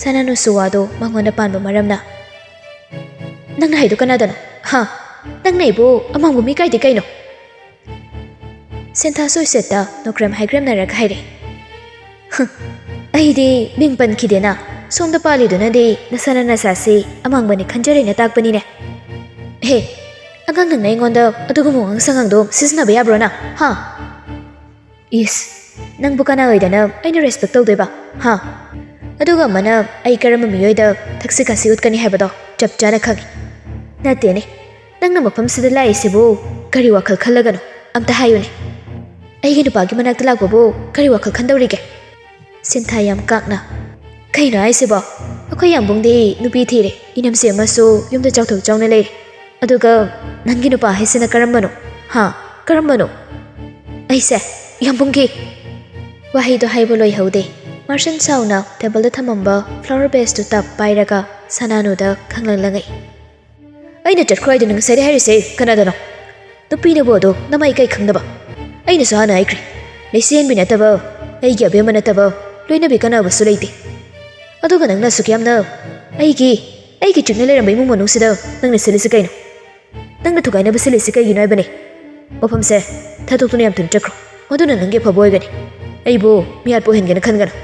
ꯁꯅꯥꯅꯨꯁꯨ ꯋꯥꯗꯣ ꯃꯉꯣꯟꯗ ꯄꯥꯟꯕ ꯃꯔꯝꯅ, "ꯅꯪꯅ ꯍꯥꯏꯗꯣ ꯀꯅꯥꯗꯅꯣ? ꯍꯥ? ꯅꯪꯅ ꯑꯩꯕꯨ ꯑꯃꯥꯡꯕ ꯃꯤ ꯀꯥꯏꯗꯤ ꯀꯩꯅꯣ?" ꯁꯦꯟꯊꯥ ꯁꯣꯏꯁꯦꯠꯇ ꯅꯣꯀ꯭ꯔꯦꯝ ꯍꯥꯏꯒ꯭ꯔꯦꯝꯅꯔꯒ ꯍꯥꯏꯔꯦ, "ꯍ, ꯑꯩꯗꯤ ꯃꯤꯡ ꯄꯟꯈꯤꯗꯦꯅ꯫ ꯁꯣꯝꯗ ꯄꯥꯜꯂꯤꯗꯨꯅꯗꯤ ꯅꯁꯥꯅ ꯅꯁꯥꯁꯤ ꯑꯃꯥꯡꯕꯅꯤ ꯈꯟꯖꯔꯦꯅ ꯇꯥꯛꯄꯅꯤꯅꯦ꯫ ꯍꯦ, ꯑꯉꯥꯡ ꯅꯪꯅ ꯑꯩꯉꯣꯟꯗ ꯑꯗꯨꯒꯨꯝꯕ ꯋꯥꯉꯥꯡ ꯁꯉꯥꯡꯗꯣ ꯁꯤꯖꯤꯟꯅꯕ ꯌꯥꯕ꯭ꯔꯣ ꯅꯪ? ꯍꯥ? ꯏꯁ, ꯅꯪꯕꯨ ꯀꯅꯥ ꯑꯣꯏꯗꯅ ꯑꯩꯅ ꯔꯦꯁꯄꯦꯛ ꯇꯧꯗꯣꯏꯕ? ꯍꯥ?" ꯑꯗꯨꯒ ꯑꯃꯅ ꯑꯩ ꯀꯔꯝꯕ ꯃꯤꯑꯣꯏꯗ ꯊꯛꯁꯤ ꯈꯥꯁꯤ ꯎꯠꯀꯅꯤ ꯍꯥꯏꯕꯗꯣ ꯆꯞ ꯆꯥꯅ ꯈꯪꯏ꯫ ꯅꯠꯇꯦꯅꯦ, ꯅꯪꯅ ꯃꯐꯝꯁꯤꯗ ꯂꯥꯛꯏꯁꯤꯕꯨ ꯀꯔꯤ ꯋꯥꯈꯜ ꯈꯜꯂꯒꯅꯣ? ꯑꯝꯇ ꯍꯥꯏꯌꯨꯅꯦ꯫ ꯑꯩꯒꯤ ꯅꯨꯄꯥꯒꯤ ꯃꯅꯥꯛꯇ ꯂꯥꯛꯄꯕꯨ ꯀꯔꯤ ꯋꯥꯈꯜ ꯈꯟꯗꯧꯔꯤꯒꯦ? ꯁꯤꯟꯊꯥ ꯌꯥꯝ ꯀꯥꯛꯅ, "ꯀꯩꯅꯣ ꯍꯥꯏꯁꯤꯕꯣ? ꯑꯩꯈꯣꯏ ꯌꯥꯝꯕꯨꯡꯗꯤ ꯅꯨꯄꯤ ꯊꯤꯔꯦ, ꯏꯅꯝꯁꯦ ꯑꯃꯁꯨ ꯌꯨꯝꯗ ꯆꯥꯎꯊꯣꯛ ꯆꯥꯎꯅ ꯂꯩꯔꯦ꯫ ꯑꯗꯨꯒ ꯅꯪꯒꯤ ꯅꯨꯄꯥ ꯍꯥꯏꯁꯤꯅ ꯀꯔꯝꯕꯅꯣ? ꯍꯥ? ꯀꯔꯝꯕꯅꯣ?" ꯑꯩꯁꯦ ꯌꯥꯝꯕꯨꯡꯒꯤ ꯋꯥꯍꯩꯗꯣ ꯍꯥꯏꯕ ꯂꯣꯏꯍꯧꯗꯦ꯫ ꯃꯥꯔꯁꯟ ꯁꯥꯎꯅ ꯇꯦꯕꯜꯗ ꯊꯝꯃꯝꯕ flower vaseꯇꯨ ꯇꯞ ꯄꯥꯏꯔꯒ ꯁꯅꯥꯅꯨꯗ ꯈꯪꯂꯪ ꯂꯪꯉꯛꯏ꯫ "ꯑꯩꯅ ꯆꯠꯈ꯭ꯔꯣ ꯍꯥꯏꯗꯨꯅ ꯉꯁꯥꯏꯗꯩ ꯍꯥꯏꯔꯤꯁꯦ ꯀꯅꯥꯗꯅꯣ? ꯅꯨꯄꯤꯅꯕꯨ ꯑꯗꯣ ꯅꯃꯥꯏ ꯏꯀꯥꯏ ꯈꯪꯗꯕ꯫ ꯑꯩꯅꯁꯨ ꯍꯥꯟꯅ ꯍꯥꯏꯈ꯭ꯔꯦ, ꯂꯩꯆꯦꯟꯕꯤ ꯅꯠꯇꯕ, ꯑꯩꯒꯤ ꯑꯕꯦꯝꯃ ꯅꯠꯇꯕ ꯂꯣꯏꯅꯕꯤ ꯀꯅꯥꯕꯁꯨ ꯂꯩꯇꯦ꯫ ꯑꯗꯨꯒ ꯅꯪꯅ ꯑꯁꯨꯛ ꯌꯥꯝꯅ ꯑꯩꯒꯤ, ꯑꯩꯒꯤ ꯆꯤꯛꯅ ꯂꯩꯔꯝꯕ ꯏꯃꯨꯡ ꯃꯅꯨꯡꯁꯤꯗ ꯅꯪꯅ ꯁꯤꯜꯂꯤꯁꯤ ꯀꯩꯅꯣ? ꯅꯪꯅ ꯊꯨꯒꯥꯏꯅꯕ ꯁꯤꯜꯂꯤꯁꯤ ꯀꯩꯒꯤꯅꯣ ꯍꯥꯏꯕꯅꯤ? ꯃꯐꯝꯁꯦ ꯊꯥꯗꯣꯛꯇꯨꯅ ꯌꯥꯝ ꯊꯨꯅ ꯆꯠꯈ꯭ꯔꯣ꯫ ꯃꯗꯨꯅ ꯅꯪꯒꯤ ꯑꯐꯕ ꯑꯣꯏꯒꯅꯤ꯫ ꯑꯩꯕꯨ ꯃꯤꯍꯥꯠꯄ ꯑꯣꯏꯍꯟꯒꯦꯅ ꯈꯟꯒꯅꯨ꯫"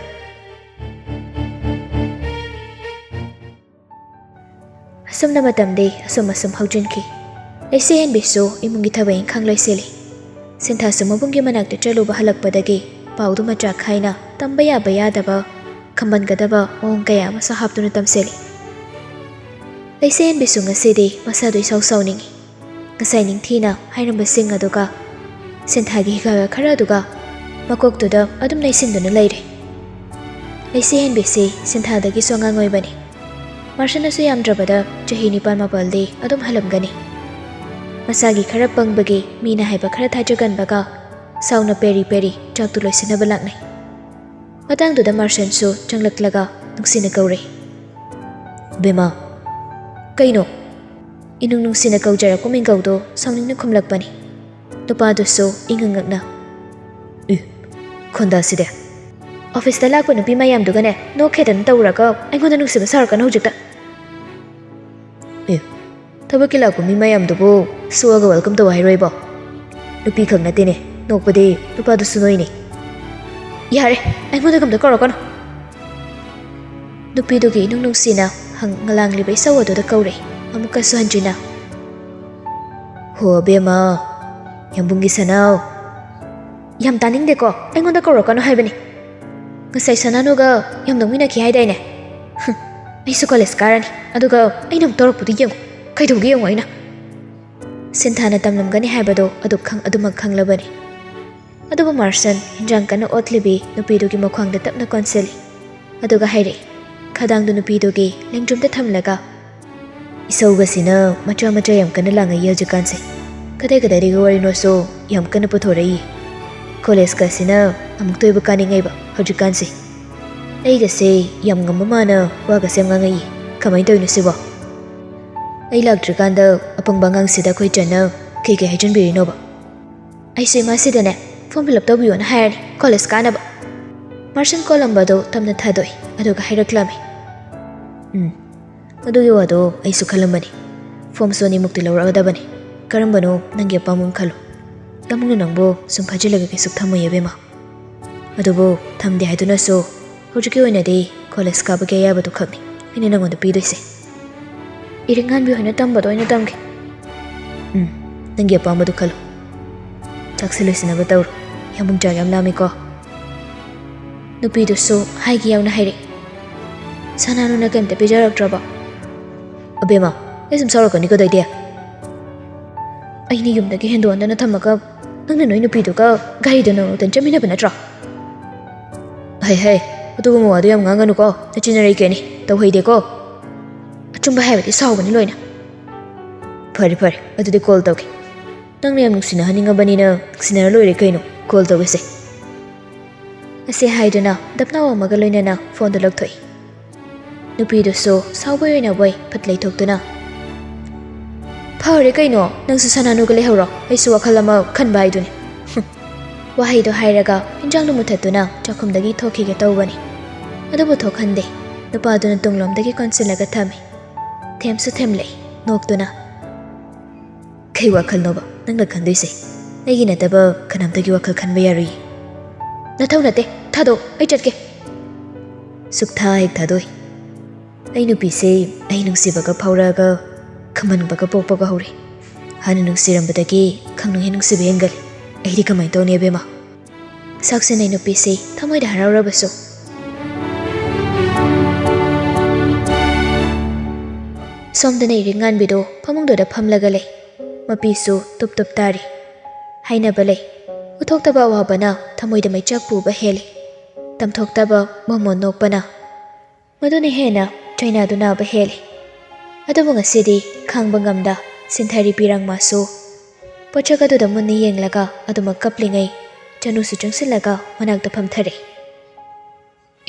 ꯑꯁꯨꯝꯅ ꯃꯇꯝꯗꯤ ꯑꯁꯨꯝ ꯑꯁꯨꯝ ꯍꯧꯖꯤꯟꯈꯤ꯫ ꯂꯩꯆꯦꯍꯟꯕꯤꯁꯨ ꯏꯃꯨꯡꯒꯤ ꯊꯕꯛ ꯏꯪꯈꯥꯡ ꯂꯣꯏꯁꯤꯜꯂꯤ꯫ ꯁꯤꯟꯊꯥꯁꯨ ꯃꯕꯨꯡꯒꯤ ꯃꯅꯥꯛꯇ ꯆꯠꯂꯨꯕ ꯍꯜꯂꯛꯄꯗꯒꯤ ꯄꯥꯎꯗꯨ ꯃꯆꯥ ꯈꯥꯏꯅ ꯇꯝꯕ ꯌꯥꯕ ꯌꯥꯗꯕ, ꯈꯝꯕꯟꯒꯗꯕ ꯃꯑꯣꯡ ꯀꯌꯥ ꯑꯃꯁꯨ ꯍꯥꯞꯇꯨꯅ ꯇꯝꯁꯤꯜꯂꯤ꯫ ꯂꯩꯆꯦꯍꯟꯕꯤꯁꯨ ꯉꯁꯤꯗꯤ ꯃꯁꯥꯗꯨ ꯏꯁꯥꯎ ꯁꯥꯎꯅꯤꯡꯏ꯫ ꯉꯁꯥꯏ ꯅꯤꯡꯊꯤꯅ ꯍꯥꯏꯔꯝꯕꯁꯤꯡ ꯑꯗꯨꯒ ꯁꯤꯟꯊꯥꯒꯤ ꯍꯤꯒꯥꯏꯕ ꯈꯔ ꯑꯗꯨꯒ ꯃꯀꯣꯛꯇꯨꯗ ꯑꯗꯨꯝ ꯂꯩꯁꯤꯟꯗꯨꯅ ꯂꯩꯔꯦ꯫ ꯂꯩꯆꯦꯍꯟꯕꯤꯁꯤ ꯁꯤꯟꯊꯥꯗꯒꯤꯁꯨ ꯑꯉꯥꯡ ꯑꯣꯏꯕꯅꯤ꯫ ꯃꯥꯔꯁꯟꯅꯁꯨ ꯌꯥꯝꯗ꯭ꯔꯕꯗ ꯆꯍꯤ ꯅꯤꯄꯥꯟ ꯃꯥꯄꯜꯗꯤ ꯑꯗꯨꯝ ꯍꯜꯂꯝꯒꯅꯤ꯫ ꯃꯁꯥꯒꯤ ꯈꯔ ꯄꯪꯕꯒꯤ ꯃꯤꯅ ꯍꯥꯏꯕ ꯈꯔ ꯊꯥꯖꯒꯟꯕꯒ ꯁꯥꯎꯅ ꯄꯦꯔꯤ ꯄꯦꯔꯤ ꯆꯥꯛꯇꯨ ꯂꯣꯏꯁꯤꯟꯅꯕ ꯂꯥꯛꯅꯩ꯫ ꯃꯇꯥꯡꯗꯨꯗ ꯃꯥꯔꯁꯟꯁꯨ ꯆꯪꯂꯛꯂꯒ ꯅꯨꯡꯁꯤꯅ ꯀꯧꯔꯦ, "ꯕꯦꯝꯃ, ꯀꯩꯅꯣ?" ꯏꯅꯨꯡ ꯅꯨꯡꯁꯤꯅ ꯀꯧꯖꯔꯛꯄ ꯃꯤꯡꯒꯧꯗꯣ ꯁꯥꯎꯅꯤꯡꯅ ꯈꯨꯝꯂꯛꯄꯅꯤ꯫ ꯅꯨꯄꯥꯗꯨꯁꯨ ꯏꯉꯛ ꯉꯛꯅ, "ꯑꯦ, ꯈꯣꯟꯗꯥꯁꯤꯗꯤ! ꯑꯣꯐꯤꯁꯇ ꯂꯥꯛꯄ ꯅꯨꯄꯤ ꯃꯌꯥꯝꯗꯨꯒꯅꯦ ꯅꯣꯛꯈꯦꯗꯅ ꯇꯧꯔꯒ ꯑꯩꯉꯣꯟꯗ ꯅꯨꯡꯁꯤꯕ ꯁꯥꯔꯛꯀꯅꯨ ꯍꯧꯖꯤꯛꯇ꯫" "ꯑꯦ, ꯊꯕꯛꯀꯤ ꯂꯥꯛꯄ ꯃꯤ ꯃꯌꯥꯝꯗꯨꯕꯨ ꯁꯣꯛꯑꯒ welcome ꯇꯧ ꯍꯥꯏꯔꯣꯏꯕꯣ? ꯅꯨꯄꯤꯈꯛ ꯅꯠꯇꯦꯅꯦ, ꯅꯣꯛꯄꯗꯤ ꯅꯨꯄꯥꯗꯨꯁꯨ ꯅꯣꯏꯅꯦ꯫" "ꯌꯥꯔꯦ, ꯑꯩꯉꯣꯟꯗ ꯀꯝꯇ ꯀꯧꯔꯛꯀꯅꯨ꯫" ꯅꯨꯄꯤꯗꯨꯒꯤ ꯏꯅꯨꯡ ꯅꯨꯡꯁꯤꯅ ꯍꯪ-, ꯉꯂꯥꯡꯂꯤꯕ ꯏꯁꯧ ꯑꯗꯨꯗ ꯀꯧꯔꯦ, ꯑꯃꯨꯛꯀꯁꯨ ꯍꯟꯖꯤꯟꯅ, "ꯍꯣ ꯑꯕꯦꯝꯃ, ꯌꯥꯝꯕꯨꯡꯒꯤ ꯁꯅꯥꯎ, ꯌꯥꯝ ꯇꯥꯅꯤꯡꯗꯦꯀꯣ, ꯑꯩꯉꯣꯟꯗ ꯀꯧꯔꯛꯀꯅꯨ ꯍꯥꯏꯕꯅꯤ꯫" "ꯉꯁꯥꯏ ꯁꯅꯥꯅꯨꯒ ꯌꯥꯝ ꯅꯣꯛꯃꯤꯟꯅꯈꯤ ꯍꯥꯏꯗꯥꯏꯅꯦ? ꯍꯨꯝ, ꯑꯩꯁꯨ ꯀꯣꯂꯦꯖ ꯀꯥꯔꯅꯤ, ꯑꯗꯨꯒ ꯑꯩꯅ ꯑꯃꯨꯛ ꯇꯧꯔꯛꯄꯗꯨ ꯌꯦꯡꯉꯨ꯫ ꯀꯩꯗꯧꯒꯦ ꯌꯦꯡꯉꯨ ꯑꯩꯅ꯫ ꯁꯤꯟꯊꯥꯅ ꯇꯝꯂꯝꯒꯅꯤ ꯍꯥꯏꯕꯗꯨ ꯑꯗꯨ ꯈꯪ-, ꯑꯗꯨꯃꯛ ꯈꯪꯂꯕꯅꯤ꯫ ꯑꯗꯨꯕꯨ ꯃꯥꯔꯁꯟ ꯍꯤꯟꯖꯥꯡ ꯀꯟꯅ ꯑꯣꯠꯂꯤꯕꯤ ꯅꯨꯄꯤꯗꯨꯒꯤ ꯃꯈ꯭ꯋꯥꯡꯗ ꯇꯞꯅ ꯀꯣꯟꯁꯤꯜꯂꯤ꯫ ꯑꯗꯨꯒ ꯍꯥꯏꯔꯛꯏ, ꯈꯗꯥꯡꯗꯨ ꯅꯨꯄꯤꯗꯨꯒꯤ ꯂꯦꯡꯗ꯭ꯔꯨꯝꯗ ꯊꯝꯂꯒ, "ꯏꯁꯧꯒꯁꯤꯅ ꯃꯆꯥ ꯃꯆꯥ ꯌꯥꯝ ꯀꯟꯅ ꯂꯥꯡꯉꯛꯏ ꯍꯧꯖꯤꯛꯀꯥꯟꯁꯦ꯫ ꯀꯗꯥꯏ ꯀꯗꯥꯏꯗꯒꯤ ꯋꯥꯔꯤꯅꯣꯁꯨ ꯌꯥꯝ ꯀꯟꯅ ꯄꯨꯊꯣꯔꯛꯏ꯫ ꯀꯣꯂꯦꯖꯀꯁꯤꯅ ꯑꯃꯨꯛꯇ ꯑꯣꯏꯕ ꯀꯥꯅꯤꯡꯉꯛꯏꯕ ꯍꯧꯖꯤꯛꯀꯥꯟꯁꯦ꯫ ꯑꯩꯒꯁꯦ ꯌꯥꯝ ꯉꯝꯕ ꯃꯥꯅ ꯋꯥꯒꯁꯦ ꯌꯥꯝ ꯉꯥꯡꯉꯛꯏ꯫ ꯀꯃꯥꯏꯅ ꯇꯧꯔꯤꯅꯣ ꯁꯤꯕꯣ? ꯑꯩ ꯂꯥꯛꯇ꯭ꯔꯤꯀꯥꯟꯗ ꯑꯄꯪꯕ ꯑꯉꯥꯡꯁꯤꯗ ꯑꯩꯈꯣꯏ ꯆꯟꯅ ꯀꯩꯀꯩ ꯍꯥꯏꯖꯤꯟꯕꯤꯔꯤꯅꯣꯕ?" "ꯑꯩꯁꯨ ꯏꯃꯥꯁꯤꯗꯅꯦ ꯐꯣꯔꯝ ꯐꯤꯜ ꯑꯞ ꯇꯧꯕꯤꯌꯣꯅ ꯍꯥꯏꯔꯅꯤ ꯀꯣꯂꯦꯖ ꯀꯥꯅꯕ꯫" ꯃꯥꯔꯁꯟ ꯀꯣꯜꯂꯝꯕꯗꯣ ꯇꯞꯅ ꯊꯥꯗꯣꯛꯏ, ꯑꯗꯨꯒ ꯍꯥꯏꯔꯛꯂꯝꯃꯤ, "ꯎꯝ, ꯑꯗꯨꯒꯤ ꯋꯥꯗꯣ ꯑꯩꯁꯨ ꯈꯜꯂꯝꯕꯅꯤ꯫ ꯐꯣꯔꯝꯁꯨ ꯑꯅꯤꯃꯨꯛꯇꯤ ꯂꯧꯔꯛꯑꯗꯕꯅꯤ꯫ ꯀꯔꯝꯕꯅꯣ ꯅꯪꯒꯤ ꯑꯄꯥꯝꯕ ꯑꯃ ꯈꯜꯂꯣ꯫ ꯌꯥꯝꯅ ꯅꯪꯕꯨ ꯁꯨꯝ ꯐꯥꯖꯤꯜꯂꯒ ꯀꯩꯁꯨ ꯊꯝꯃꯣꯏ ꯑꯕꯦꯝꯃ꯫ ꯑꯗꯨꯕꯨ ꯊꯝꯗꯦ ꯍꯥꯏꯗꯨꯅꯁꯨ ꯍꯧꯖꯤꯛꯀꯤ ꯑꯣꯏꯅꯗꯤ ꯀꯣꯂꯦꯖ ꯀꯥꯕꯒꯤ ꯑꯌꯥꯕꯗꯨ ꯈꯛꯅꯤ ꯑꯩꯅ ꯅꯪꯉꯣꯟꯗ ꯄꯤꯗꯣꯏꯁꯦ꯫ ꯏꯔꯤꯡꯉꯥꯟꯕꯤ ꯍꯣꯏꯅ ꯇꯝꯕꯗꯣ ꯑꯣꯏꯅ ꯇꯝꯒꯦ꯫" "ꯎꯝ, ꯅꯪꯒꯤ ꯑꯄꯥꯝꯕꯗꯨ ꯈꯜꯂꯨ꯫ ꯆꯥꯛꯁꯦ ꯂꯣꯏꯁꯤꯟꯅꯕ ꯇꯧꯔꯣ꯫ ꯌꯥꯝꯕꯨꯡ ꯆꯥꯛ ꯌꯥꯝ ꯂꯥꯝꯃꯤꯀꯣ꯫" ꯅꯨꯄꯤꯗꯨꯁꯨ ꯍꯥꯏꯒꯦ ꯌꯥꯎꯅ ꯍꯥꯏꯔꯛꯏ, "ꯁꯅꯥꯅꯨꯅ ꯀꯩꯝꯇ ꯄꯤꯖꯔꯛꯇ꯭ꯔꯕꯣ?" "ꯑꯕꯦꯝꯃ, ꯑꯩ ꯁꯨꯝ ꯁꯥꯎꯔꯛꯀꯅꯤ ꯀꯗꯩꯗꯤ? ꯑꯩꯅ ꯌꯨꯝꯗꯒꯤ ꯍꯦꯟꯗꯣꯛꯍꯟꯗꯅ ꯊꯝꯃꯒ ꯅꯪꯅ ꯅꯣꯏ ꯅꯨꯄꯤꯗꯨꯒ ꯒꯥꯔꯤꯗ ꯅꯣꯡꯃꯇ ꯆꯠꯃꯤꯟꯅꯕ ꯅꯠꯇ꯭ꯔꯣ?" "ꯍꯩ ꯍꯩ, ꯑꯗꯨꯒꯨꯝꯕ ꯋꯥꯗꯣ ꯌꯥꯝ ꯉꯥꯡꯒꯅꯨꯀꯣ, ꯅꯆꯤꯟ ꯅꯔꯩ ꯀꯦꯅꯤ, ꯇꯧꯍꯩꯗꯦꯀꯣ꯫ ꯑꯆꯨꯝꯕ ꯍꯥꯏꯕꯗꯤ ꯁꯥꯎꯒꯅꯤ ꯂꯣꯏꯅ꯫" "ꯐꯔꯦ ꯐꯔꯦ, ꯑꯗꯨꯗꯤ ꯀꯣꯜ ꯇꯧꯒꯦ꯫ ꯅꯪꯅ ꯌꯥꯝ ꯅꯨꯡꯁꯤꯅꯍꯟꯅꯤꯡꯉꯕꯅꯤꯅ ꯅꯨꯡꯁꯤꯅꯔ ꯂꯣꯏꯔꯦ ꯀꯩꯅꯣ, ꯀꯣꯜ ꯇꯧꯒꯦꯁꯦ꯫" ꯑꯁꯤ ꯍꯥꯏꯗꯨꯅ ꯗꯞꯅꯥꯎ ꯑꯃꯒ ꯂꯣꯏꯅꯅ ꯐꯣꯟꯗꯨ ꯂꯧꯊꯣꯛꯏ꯫ ꯅꯨꯄꯤꯗꯨꯁꯨ ꯁꯥꯎꯕꯣꯏ ꯑꯣꯏꯅꯕꯣꯏ ꯐꯠ ꯂꯩꯊꯣꯛꯇꯨꯅ, "ꯐꯔꯦ ꯀꯩꯅꯣ, ꯅꯪꯁꯨ ꯁꯅꯥꯅꯨꯒ ꯂꯩꯍꯧꯔꯣ, ꯑꯩꯁꯨ ꯋꯥꯈꯜ ꯑꯃ ꯈꯟꯕ ꯍꯥꯏꯗꯨꯅꯤ꯫" ꯍꯨꯝ꯫ ꯋꯥꯍꯩꯗꯣ ꯍꯥꯏꯔꯒ ꯍꯤꯟꯖꯥꯡꯗꯨ ꯃꯨꯊꯠꯇꯨꯅ ꯆꯥꯛꯈꯨꯝꯗꯒꯤ ꯊꯣꯛꯈꯤꯒꯦ ꯇꯧꯕꯅꯤ꯫ ꯑꯗꯨꯕꯨ ꯊꯣꯛꯍꯟꯗꯦ꯫ ꯅꯨꯄꯥꯗꯨꯅ ꯇꯨꯡꯂꯣꯝꯗꯒꯤ ꯀꯣꯟꯁꯤꯜꯂꯒ ꯊꯝꯃꯤ꯫ ꯊꯦꯝꯁꯨ ꯊꯦꯝꯂꯦ, ꯅꯣꯛꯇꯨꯅ꯫ "ꯀꯩ ꯋꯥꯈꯜꯅꯣꯕ ꯅꯪꯅ ꯈꯟꯗꯣꯏꯁꯦ? ꯑꯩꯒꯤ ꯅꯠꯇꯕ ꯀꯅꯥꯝꯇꯒꯤ ꯋꯥꯈꯜ ꯈꯟꯕ ꯌꯥꯔꯣꯏꯌꯦ꯫" "ꯅꯊꯧ ꯅꯠꯇꯦ, ꯊꯥꯗꯣꯛ, ꯑꯩ ꯆꯠꯀꯦ꯫" ꯁꯨꯛꯊꯥ ꯍꯦꯛ ꯊꯥꯗꯣꯛꯏ꯫ ꯑꯩ ꯅꯨꯄꯤꯁꯦ ꯑꯩ ꯅꯨꯡꯁꯤꯕꯒ ꯐꯥꯎꯔꯛꯑꯒ ꯈꯝꯍꯟꯕꯒ ꯄꯣꯛꯄꯒ ꯍꯧꯔꯦ꯫ ꯍꯥꯟꯅ ꯅꯨꯡꯁꯤꯔꯝꯕꯗꯒꯤ ꯈꯪꯅꯨ ꯍꯦꯟ ꯅꯨꯡꯁꯤꯕ ꯍꯦꯟꯒꯠꯂꯦ꯫ ꯑꯩꯗꯤ ꯀꯃꯥꯏꯅ ꯇꯧꯅꯤ ꯑꯕꯦꯝꯃ? ꯁꯛꯁꯤꯟꯅꯩ ꯅꯨꯄꯤꯁꯤ ꯊꯃꯣꯏꯗ ꯍꯔꯥꯎꯔꯕꯁꯨ꯫ ꯁꯣꯝꯗꯅ ꯏꯔꯤꯛ ꯉꯥꯟꯕꯤꯗꯨ ꯐꯃꯨꯡꯗꯨꯗ ꯐꯝꯂꯒ ꯂꯩ꯫ ꯃꯄꯤꯁꯨ ꯇꯨꯞ ꯇꯨꯞ ꯇꯥꯔꯤ꯫ ꯍꯥꯏꯅꯕ ꯂꯩ, ꯎꯠꯊꯣꯛꯇꯕ ꯑꯋꯥꯕꯅ ꯊꯃꯣꯏꯗ ꯃꯩꯆꯥꯛ ꯄꯨꯕ ꯍꯦꯜꯂꯤ꯫ ꯇꯝꯊꯣꯛꯇꯕ ꯃꯣꯃꯣꯟ ꯅꯣꯛꯄꯅ ꯃꯗꯨꯅ ꯍꯦꯟꯅ ꯆꯩꯅꯥꯗꯨ ꯅꯥꯕ ꯍꯦꯜꯂꯤ꯫ ꯑꯗꯨꯕꯨ ꯉꯁꯤꯗꯤ ꯈꯥꯡꯕ ꯉꯝꯗ ꯁꯤꯟꯊꯔꯤ ꯄꯤꯔꯥꯡꯃꯥꯁꯨ꯫ ꯄꯣꯠꯁꯛ ꯑꯗꯨꯗ ꯃꯨꯟꯅ ꯌꯦꯡꯂꯒ ꯑꯗꯨꯃꯛ ꯀꯞꯂꯤꯉꯩ ꯆꯅꯨꯁꯨ ꯆꯪꯁꯤꯜꯂꯒ ꯃꯅꯥꯛꯇ ꯐꯝꯊꯔꯦ꯫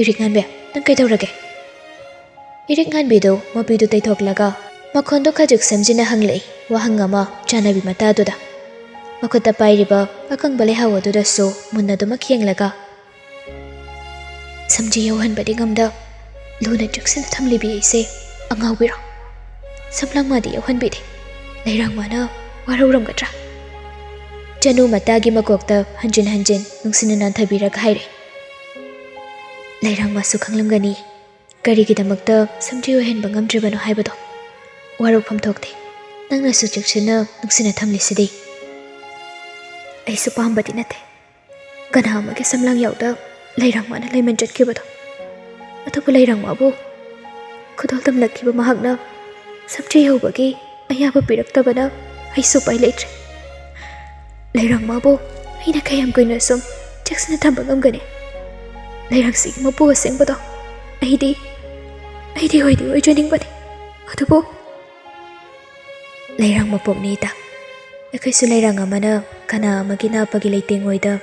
"ꯏꯔꯤꯛ ꯉꯥꯟꯕꯤ, ꯅꯪ ꯀꯩꯗꯧꯔꯒꯦ?" ꯏꯔꯤꯛ ꯉꯥꯟꯕꯤꯗꯨ ꯃꯄꯤꯗꯨ ꯇꯩꯊꯣꯛꯂꯒ ꯃꯈꯣꯟꯗꯨ ꯈꯖꯤꯛ ꯁꯝꯖꯤꯟꯅ ꯍꯪꯂꯛꯏ꯫ ꯋꯥꯍꯪ ꯑꯃ ꯆꯥꯟꯅꯕꯤ ꯃꯇꯥꯗꯨꯗ ꯃꯈꯨꯠꯇ ꯄꯥꯏꯔꯤꯕ ꯑꯀꯪꯕ ꯂꯩꯍꯥꯎ ꯑꯗꯨꯗꯁꯨ ꯃꯨꯟꯅ ꯑꯗꯨꯃꯛ ꯌꯦꯡꯂꯒ, "ꯁꯝꯖꯤ ꯌꯧꯍꯟꯕꯗꯤ ꯉꯝꯗ ꯂꯨꯅ ꯆꯦꯛꯁꯤꯟꯅ ꯊꯝꯂꯤꯕꯤ ꯑꯩꯁꯦ ꯑꯉꯥꯎꯕꯤꯔꯣ? ꯁꯝꯂꯥꯡꯃꯥꯗꯤ ꯌꯧꯍꯟꯕꯤꯗꯦ꯫ ꯂꯩꯔꯥꯡꯃꯥꯅ ꯋꯥꯔꯧꯔꯝꯒꯗ꯭ꯔꯥ?" ꯆꯅꯨ ꯃꯇꯥꯒꯤ ꯃꯀꯣꯛꯇ ꯍꯟꯖꯤꯟ ꯍꯟꯖꯤꯟ ꯅꯨꯡꯁꯤꯅ ꯅꯥꯟꯊꯕꯤꯔꯒ ꯍꯥꯏꯔꯦ꯫ "ꯂꯩꯔꯥꯡꯃꯥꯁꯨ ꯈꯪꯂꯝꯒꯅꯤ ꯀꯔꯤꯒꯤꯗꯃꯛꯇ ꯁꯝꯖꯤ ꯑꯣꯏꯍꯟꯕ ꯉꯝꯗ꯭ꯔꯤꯕꯅꯣ ꯍꯥꯏꯕꯗꯣ꯫ ꯋꯥꯔꯧꯐꯝ ꯊꯣꯛꯇꯦ꯫ ꯅꯪꯅꯁꯨ ꯆꯦꯛꯁꯤꯟꯅ ꯅꯨꯡꯁꯤꯅ ꯊꯝꯂꯤꯁꯤꯗꯤ꯫ ꯑꯩꯁꯨ ꯄꯥꯝꯕꯗꯤ ꯅꯠꯇꯦ ꯀꯅꯥ ꯑꯃꯒꯤ ꯁꯝꯂꯥꯡ ꯌꯥꯎꯗ ꯂꯩꯔꯥꯡꯃꯥꯅ ꯂꯩꯃꯟ ꯆꯠꯈꯤꯕꯗꯣ꯫ ꯑꯗꯨꯕꯨ ꯂꯩꯔꯥꯡꯃꯥꯕꯨ ꯈꯨꯗꯣꯜ ꯇꯝꯂꯛꯈꯤꯕ ꯃꯍꯥꯛꯅ ꯁꯝꯖꯤ ꯍꯧꯕꯒꯤ ꯑꯌꯥꯕ ꯄꯤꯔꯛꯇꯕꯅ ꯑꯩꯁꯨ ꯎꯄꯥꯏ ꯂꯩꯇ꯭ꯔꯦ꯫ ꯂꯩꯔꯥꯡꯃꯥꯕꯨ ꯑꯩꯅ ꯀꯌꯥꯝ ꯀꯨꯏꯅ ꯁꯨꯝ ꯆꯦꯛꯁꯤꯟꯅ ꯊꯝꯕ ꯉꯝꯒꯅꯤ? ꯂꯩꯔꯥꯡꯁꯤꯒꯤ ꯃꯄꯨ ꯑꯁꯦꯡꯕꯗꯣ ꯑꯩꯗꯤ, ꯑꯩꯗꯤ ꯑꯣꯏꯗꯤ ꯑꯣꯏꯖꯅꯤꯡꯕꯅꯤ꯫ ꯑꯗꯨꯕꯨ" "ꯂꯩꯔꯥꯡ ꯃꯄꯣꯛꯅꯤ ꯏꯇꯥ꯫ ꯑꯩꯈꯣꯏꯁꯨ ꯂꯩꯔꯥꯡ ꯑꯃꯅ ꯀꯅꯥ ꯑꯃꯒꯤ ꯅꯥꯞꯄꯒꯤ ꯂꯩꯇꯦꯡ ꯑꯣꯏꯗ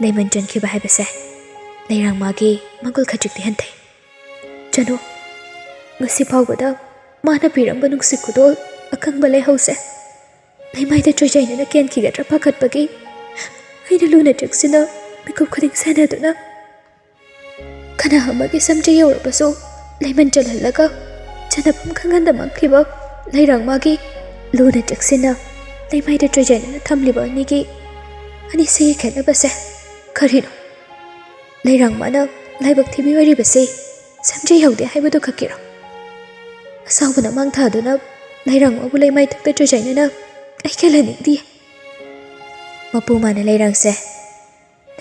ꯂꯩꯃꯟ ꯆꯟꯈꯤꯕ ꯍꯥꯏꯕꯁꯦ ꯂꯩꯔꯥꯡꯃꯥꯒꯤ ꯃꯒꯨꯜ ꯈꯖꯤꯛꯇꯤ ꯍꯟꯊꯩ꯫ ꯆꯅꯨ, ꯉꯁꯤ ꯐꯥꯎꯕꯗ ꯃꯥꯅ ꯄꯤꯔꯝꯕ ꯅꯨꯡꯁꯤ ꯈꯨꯗꯣꯜ ꯑꯀꯪꯕ ꯂꯩꯍꯧꯁꯦ ꯂꯩꯃꯥꯏꯗ ꯆꯣꯏꯖꯥꯏꯅꯅ ꯀꯦꯟꯈꯤꯒꯗ꯭ꯔꯥ ꯄꯥꯈꯠꯄꯒꯤ ꯑꯩꯅ ꯂꯨꯅ ꯆꯦꯛꯁꯤꯟꯅ ꯃꯤꯀꯨꯞ ꯈꯨꯗꯤꯡ ꯁꯦꯟꯅꯗꯨꯅ ꯀꯅꯥ ꯑꯃꯒꯤ ꯁꯝꯖꯦ ꯌꯧꯔꯕꯁꯨ ꯂꯩꯃꯟ ꯆꯜꯍꯜꯂꯒ ꯆꯟꯅꯐꯝ ꯈꯪꯍꯟꯗ ꯃꯥꯡꯈꯤꯕ ꯂꯩꯔꯥꯡꯃꯥꯒꯤ ꯂꯨꯅ ꯆꯦꯛꯁꯤꯟꯅ ꯂꯩꯃꯥꯏꯗ ꯆꯣꯏꯖꯥꯏꯅꯅ ꯊꯝꯂꯤꯕ ꯑꯅꯤꯒꯤ, ꯑꯅꯤꯁꯤꯒꯤ ꯈꯦꯠꯅꯕꯁꯦ ꯀꯔꯤꯅꯣ? ꯂꯩꯔꯥꯡꯃꯥꯅ ꯂꯥꯏꯕꯛ ꯊꯤꯕꯤ ꯑꯣꯏꯔꯤꯕꯁꯤ ꯁꯝꯖꯦ ꯌꯧꯗꯦ ꯍꯥꯏꯕꯗꯨ ꯈꯛꯀꯤꯔꯣ? ꯑꯁꯥꯎꯕꯅ ꯃꯥꯡ ꯊꯥꯗꯨꯅ ꯂꯩꯔꯥꯡꯃꯥꯕꯨ ꯂꯩꯃꯥꯏꯊꯛꯇ ꯆꯣꯏꯖꯥꯏꯅꯅ ꯑꯩ ꯀꯦꯜꯍꯟꯅꯤꯡꯗꯤꯌꯦ꯫ ꯃꯄꯨ ꯃꯥꯅ ꯂꯩꯔꯥꯡꯁꯦ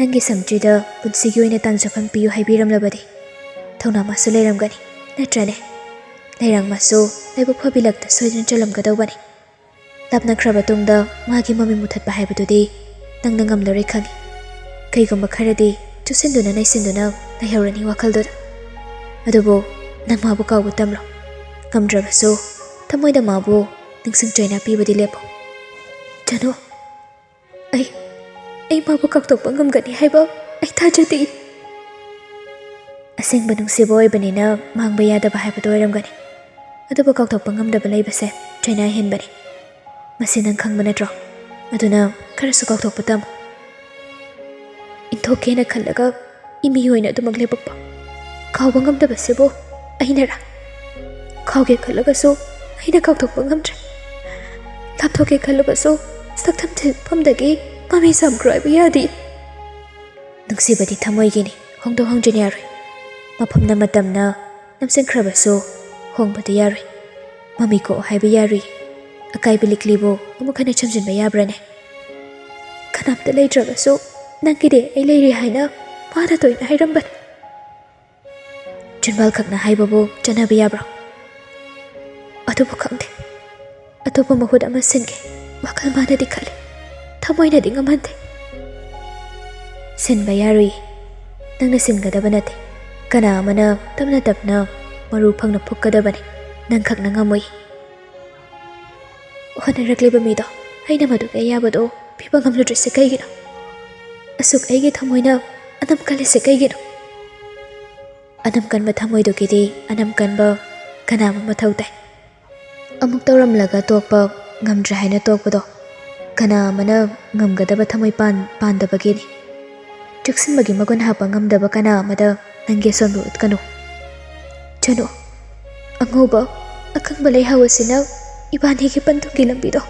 ꯅꯪꯒꯤ ꯁꯝꯇ꯭ꯔꯤꯗ ꯄꯨꯟꯁꯤꯒꯤ ꯑꯣꯏꯅ ꯇꯥꯡꯖꯐꯝ ꯄꯤꯌꯨ ꯍꯥꯏꯕꯤꯔꯝꯂꯕꯗꯤ ꯊꯧꯅꯥ ꯃꯥꯁꯨ ꯂꯩꯔꯝꯒꯅꯤ, ꯅꯠꯇ꯭ꯔꯅꯦ? ꯂꯩꯔꯥꯡ ꯃꯥꯁꯨ ꯂꯥꯏꯕꯛ ꯐꯕꯤ ꯂꯛꯇ ꯁꯣꯏꯗꯅ ꯆꯜꯂꯝꯒꯗꯧꯕꯅꯤ꯫ ꯂꯥꯞꯅꯈ꯭ꯔꯕ ꯇꯨꯡꯗ ꯃꯥꯒꯤ ꯃꯃꯤꯡ ꯃꯨꯊꯠꯄ ꯍꯥꯏꯕꯗꯨꯗꯤ ꯅꯪꯅ ꯉꯝꯂꯔꯣꯏ ꯈꯪꯏ꯫ ꯀꯩꯒꯨꯝꯕ ꯈꯔꯗꯤ ꯆꯨꯁꯤꯟꯗꯨꯅ ꯅꯩꯁꯤꯟꯗꯨꯅ ꯂꯩꯍꯧꯔꯅꯤ ꯋꯥꯈꯜꯗꯨꯗ꯫ ꯑꯗꯨꯕꯨ ꯅꯪ ꯃꯥꯕꯨ ꯀꯥꯎꯕ ꯇꯝꯂꯣ꯫ ꯉꯝꯗ꯭ꯔꯕꯁꯨ ꯊꯃꯣꯏꯗ ꯃꯥꯕꯨ ꯅꯤꯡꯁꯤꯡ ꯆꯩꯅꯥ ꯄꯤꯕꯗꯤ ꯂꯦꯞꯄꯣ꯫ ꯆꯅꯨ, ꯑꯩ, ꯑꯩ ꯃꯥꯕꯨ ꯀꯥꯎꯊꯣꯛꯄ ꯉꯝꯒꯅꯤ ꯍꯥꯏꯕ ꯑꯩ ꯊꯥꯖꯗꯦ꯫ ꯑꯁꯦꯡꯕ ꯅꯨꯡꯁꯤꯕ ꯑꯣꯏꯕꯅꯤꯅ ꯃꯥꯡꯕ ꯌꯥꯗꯕ ꯍꯥꯏꯕꯗꯨ ꯑꯣꯏꯔꯝꯒꯅꯤ꯫ ꯑꯗꯨꯕꯨ ꯀꯥꯎꯊꯣꯛꯄ ꯉꯝꯗꯕ ꯂꯩꯕꯁꯦ ꯆꯩꯅꯥ ꯍꯦꯟꯕꯅꯤ꯫ ꯃꯁꯤ ꯅꯪ ꯈꯪꯕ ꯅꯠꯇ꯭ꯔꯣ? ꯑꯗꯨꯅ ꯈꯔꯁꯨ ꯀꯥꯎꯊꯣꯛꯄ ꯇꯝꯃꯨ꯫ ꯏꯟꯊꯣꯛꯀꯦꯅ ꯈꯜꯂꯒ ꯏꯃꯤ ꯑꯣꯏꯅ ꯑꯗꯨꯃꯛ ꯂꯦꯞꯄꯛꯄ꯫ ꯀꯥꯎꯕ ꯉꯝꯗꯕꯁꯤꯕꯨ ꯑꯩꯅꯔꯥ? ꯀꯥꯎꯒꯦ ꯈꯜꯂꯒꯁꯨ ꯑꯩꯅ ꯀꯥꯎꯊꯣꯛꯄ ꯉꯝꯗ꯭ꯔꯦ꯫ ꯂꯥꯞꯊꯣꯛꯀꯦ ꯈꯜꯂꯕꯁꯨ ꯁꯛꯊꯝ ꯊꯤꯟꯐꯝꯗꯒꯤ ꯃꯃꯤ ꯁꯥꯝꯈ꯭ꯔꯣ ꯍꯥꯏꯕ ꯌꯥꯗꯦ꯫ ꯅꯨꯡꯁꯤꯕꯗꯤ ꯊꯃꯣꯏꯒꯤꯅꯤ, ꯍꯣꯡꯗꯣꯛ ꯍꯣꯡꯖꯤꯟ ꯌꯥꯔꯣꯏ꯫ ꯃꯐꯝꯅ ꯃꯇꯝꯅ ꯅꯝꯁꯤꯟꯈ꯭ꯔꯕꯁꯨ ꯍꯣꯡꯕꯗꯤ ꯌꯥꯔꯣꯏ꯫ ꯃꯃꯤ ꯀꯣꯛꯑꯣ ꯍꯥꯏꯕ ꯌꯥꯔꯣꯏ꯫ ꯑꯀꯥꯏꯕ ꯂꯤꯛꯂꯤꯕꯨ ꯑꯃꯨꯛ ꯍꯟꯅ ꯁꯦꯝꯖꯤꯟꯕ ꯌꯥꯕ꯭ꯔꯅꯦ? ꯀꯅꯥꯝꯇ ꯂꯩꯇ꯭ꯔꯕꯁꯨ ꯅꯪꯒꯤꯗꯤ ꯑꯩ ꯂꯩꯔꯤ ꯍꯥꯏꯅ ꯃꯥꯅ ꯇꯣꯏꯅ ꯍꯥꯏꯔꯝꯕꯅꯤ꯫ ꯆꯤꯟꯕꯥꯜ ꯈꯛꯅ ꯍꯥꯏꯕꯕꯨ ꯆꯠꯅꯕ ꯌꯥꯕ꯭ꯔꯣ? ꯑꯗꯨꯕꯨ ꯈꯪꯗꯦ꯫ ꯑꯇꯣꯞꯄ ꯃꯍꯨꯠ ꯑꯃ ꯁꯤꯟꯒꯦ꯫ ꯋꯥꯈꯜ ꯃꯥꯅꯗꯤ ꯈꯜꯂꯤ, ꯊꯃꯣꯏꯅꯗꯤ ꯉꯝꯍꯟꯗꯦ꯫ ꯁꯤꯟꯕ ꯌꯥꯔꯣꯏ꯫ ꯅꯪꯅ ꯁꯤꯟꯒꯗꯕ ꯅꯠꯇꯦ꯫ ꯀꯅꯥ ꯑꯃꯅ ꯇꯞꯅ ꯇꯞꯅ ꯃꯔꯨ ꯐꯪꯅ ꯐꯨꯛꯀꯗꯕꯅꯤ꯫ ꯅꯪ ꯈꯛꯅ ꯉꯝꯃꯣꯏ꯫ ꯍꯣꯠꯅꯔꯛꯂꯤꯕ ꯃꯤꯗꯣ ꯑꯩꯅ ꯃꯗꯨꯒꯤ ꯑꯌꯥꯕꯗꯣ ꯄꯤꯕ ꯉꯝꯂꯨꯗ꯭ꯔꯤꯁꯦ ꯀꯩꯒꯤꯅꯣ? ꯑꯁꯨꯛ ꯑꯩꯒꯤ ꯊꯃꯣꯏꯅ ꯑꯅꯝ ꯀꯜꯂꯤꯁꯦ ꯀꯩꯒꯤꯅꯣ? ꯑꯅꯝ ꯀꯟꯕ ꯊꯃꯣꯏꯗꯨꯒꯤꯗꯤ ꯑꯅꯝ ꯀꯟꯕ ꯀꯅꯥ ꯑꯃ ꯃꯊꯧ ꯇꯥꯏ꯫ ꯑꯃꯨꯛ ꯇꯧꯔꯝꯂꯒ ꯇꯣꯛꯄ, ꯉꯝꯗ꯭ꯔꯦ ꯍꯥꯏꯅ ꯇꯣꯛꯄꯗꯣ ꯀꯅꯥ ꯑꯃꯅ ꯉꯝꯒꯗꯕ ꯊꯃꯣꯏ ꯄꯥꯟ-, ꯄꯥꯟꯗꯕꯒꯤꯅꯤ꯫ ꯆꯦꯛꯁꯤꯟꯕꯒꯤ ꯃꯒꯨꯟ ꯍꯥꯞꯄ ꯉꯝꯗꯕ ꯀꯅꯥ ꯑꯃꯗ ꯅꯪꯒꯤ ꯑꯁꯣꯟꯕ ꯎꯠꯀꯅꯨ꯫ ꯆꯅꯨ, ꯑꯉꯧꯕ, ꯑꯀꯪꯕ ꯂꯩꯍꯥꯎ ꯑꯁꯤꯅ ꯏꯕꯥꯅꯤꯒꯤ ꯄꯟꯊꯨꯡꯒꯤ ꯂꯝꯕꯤꯗꯣ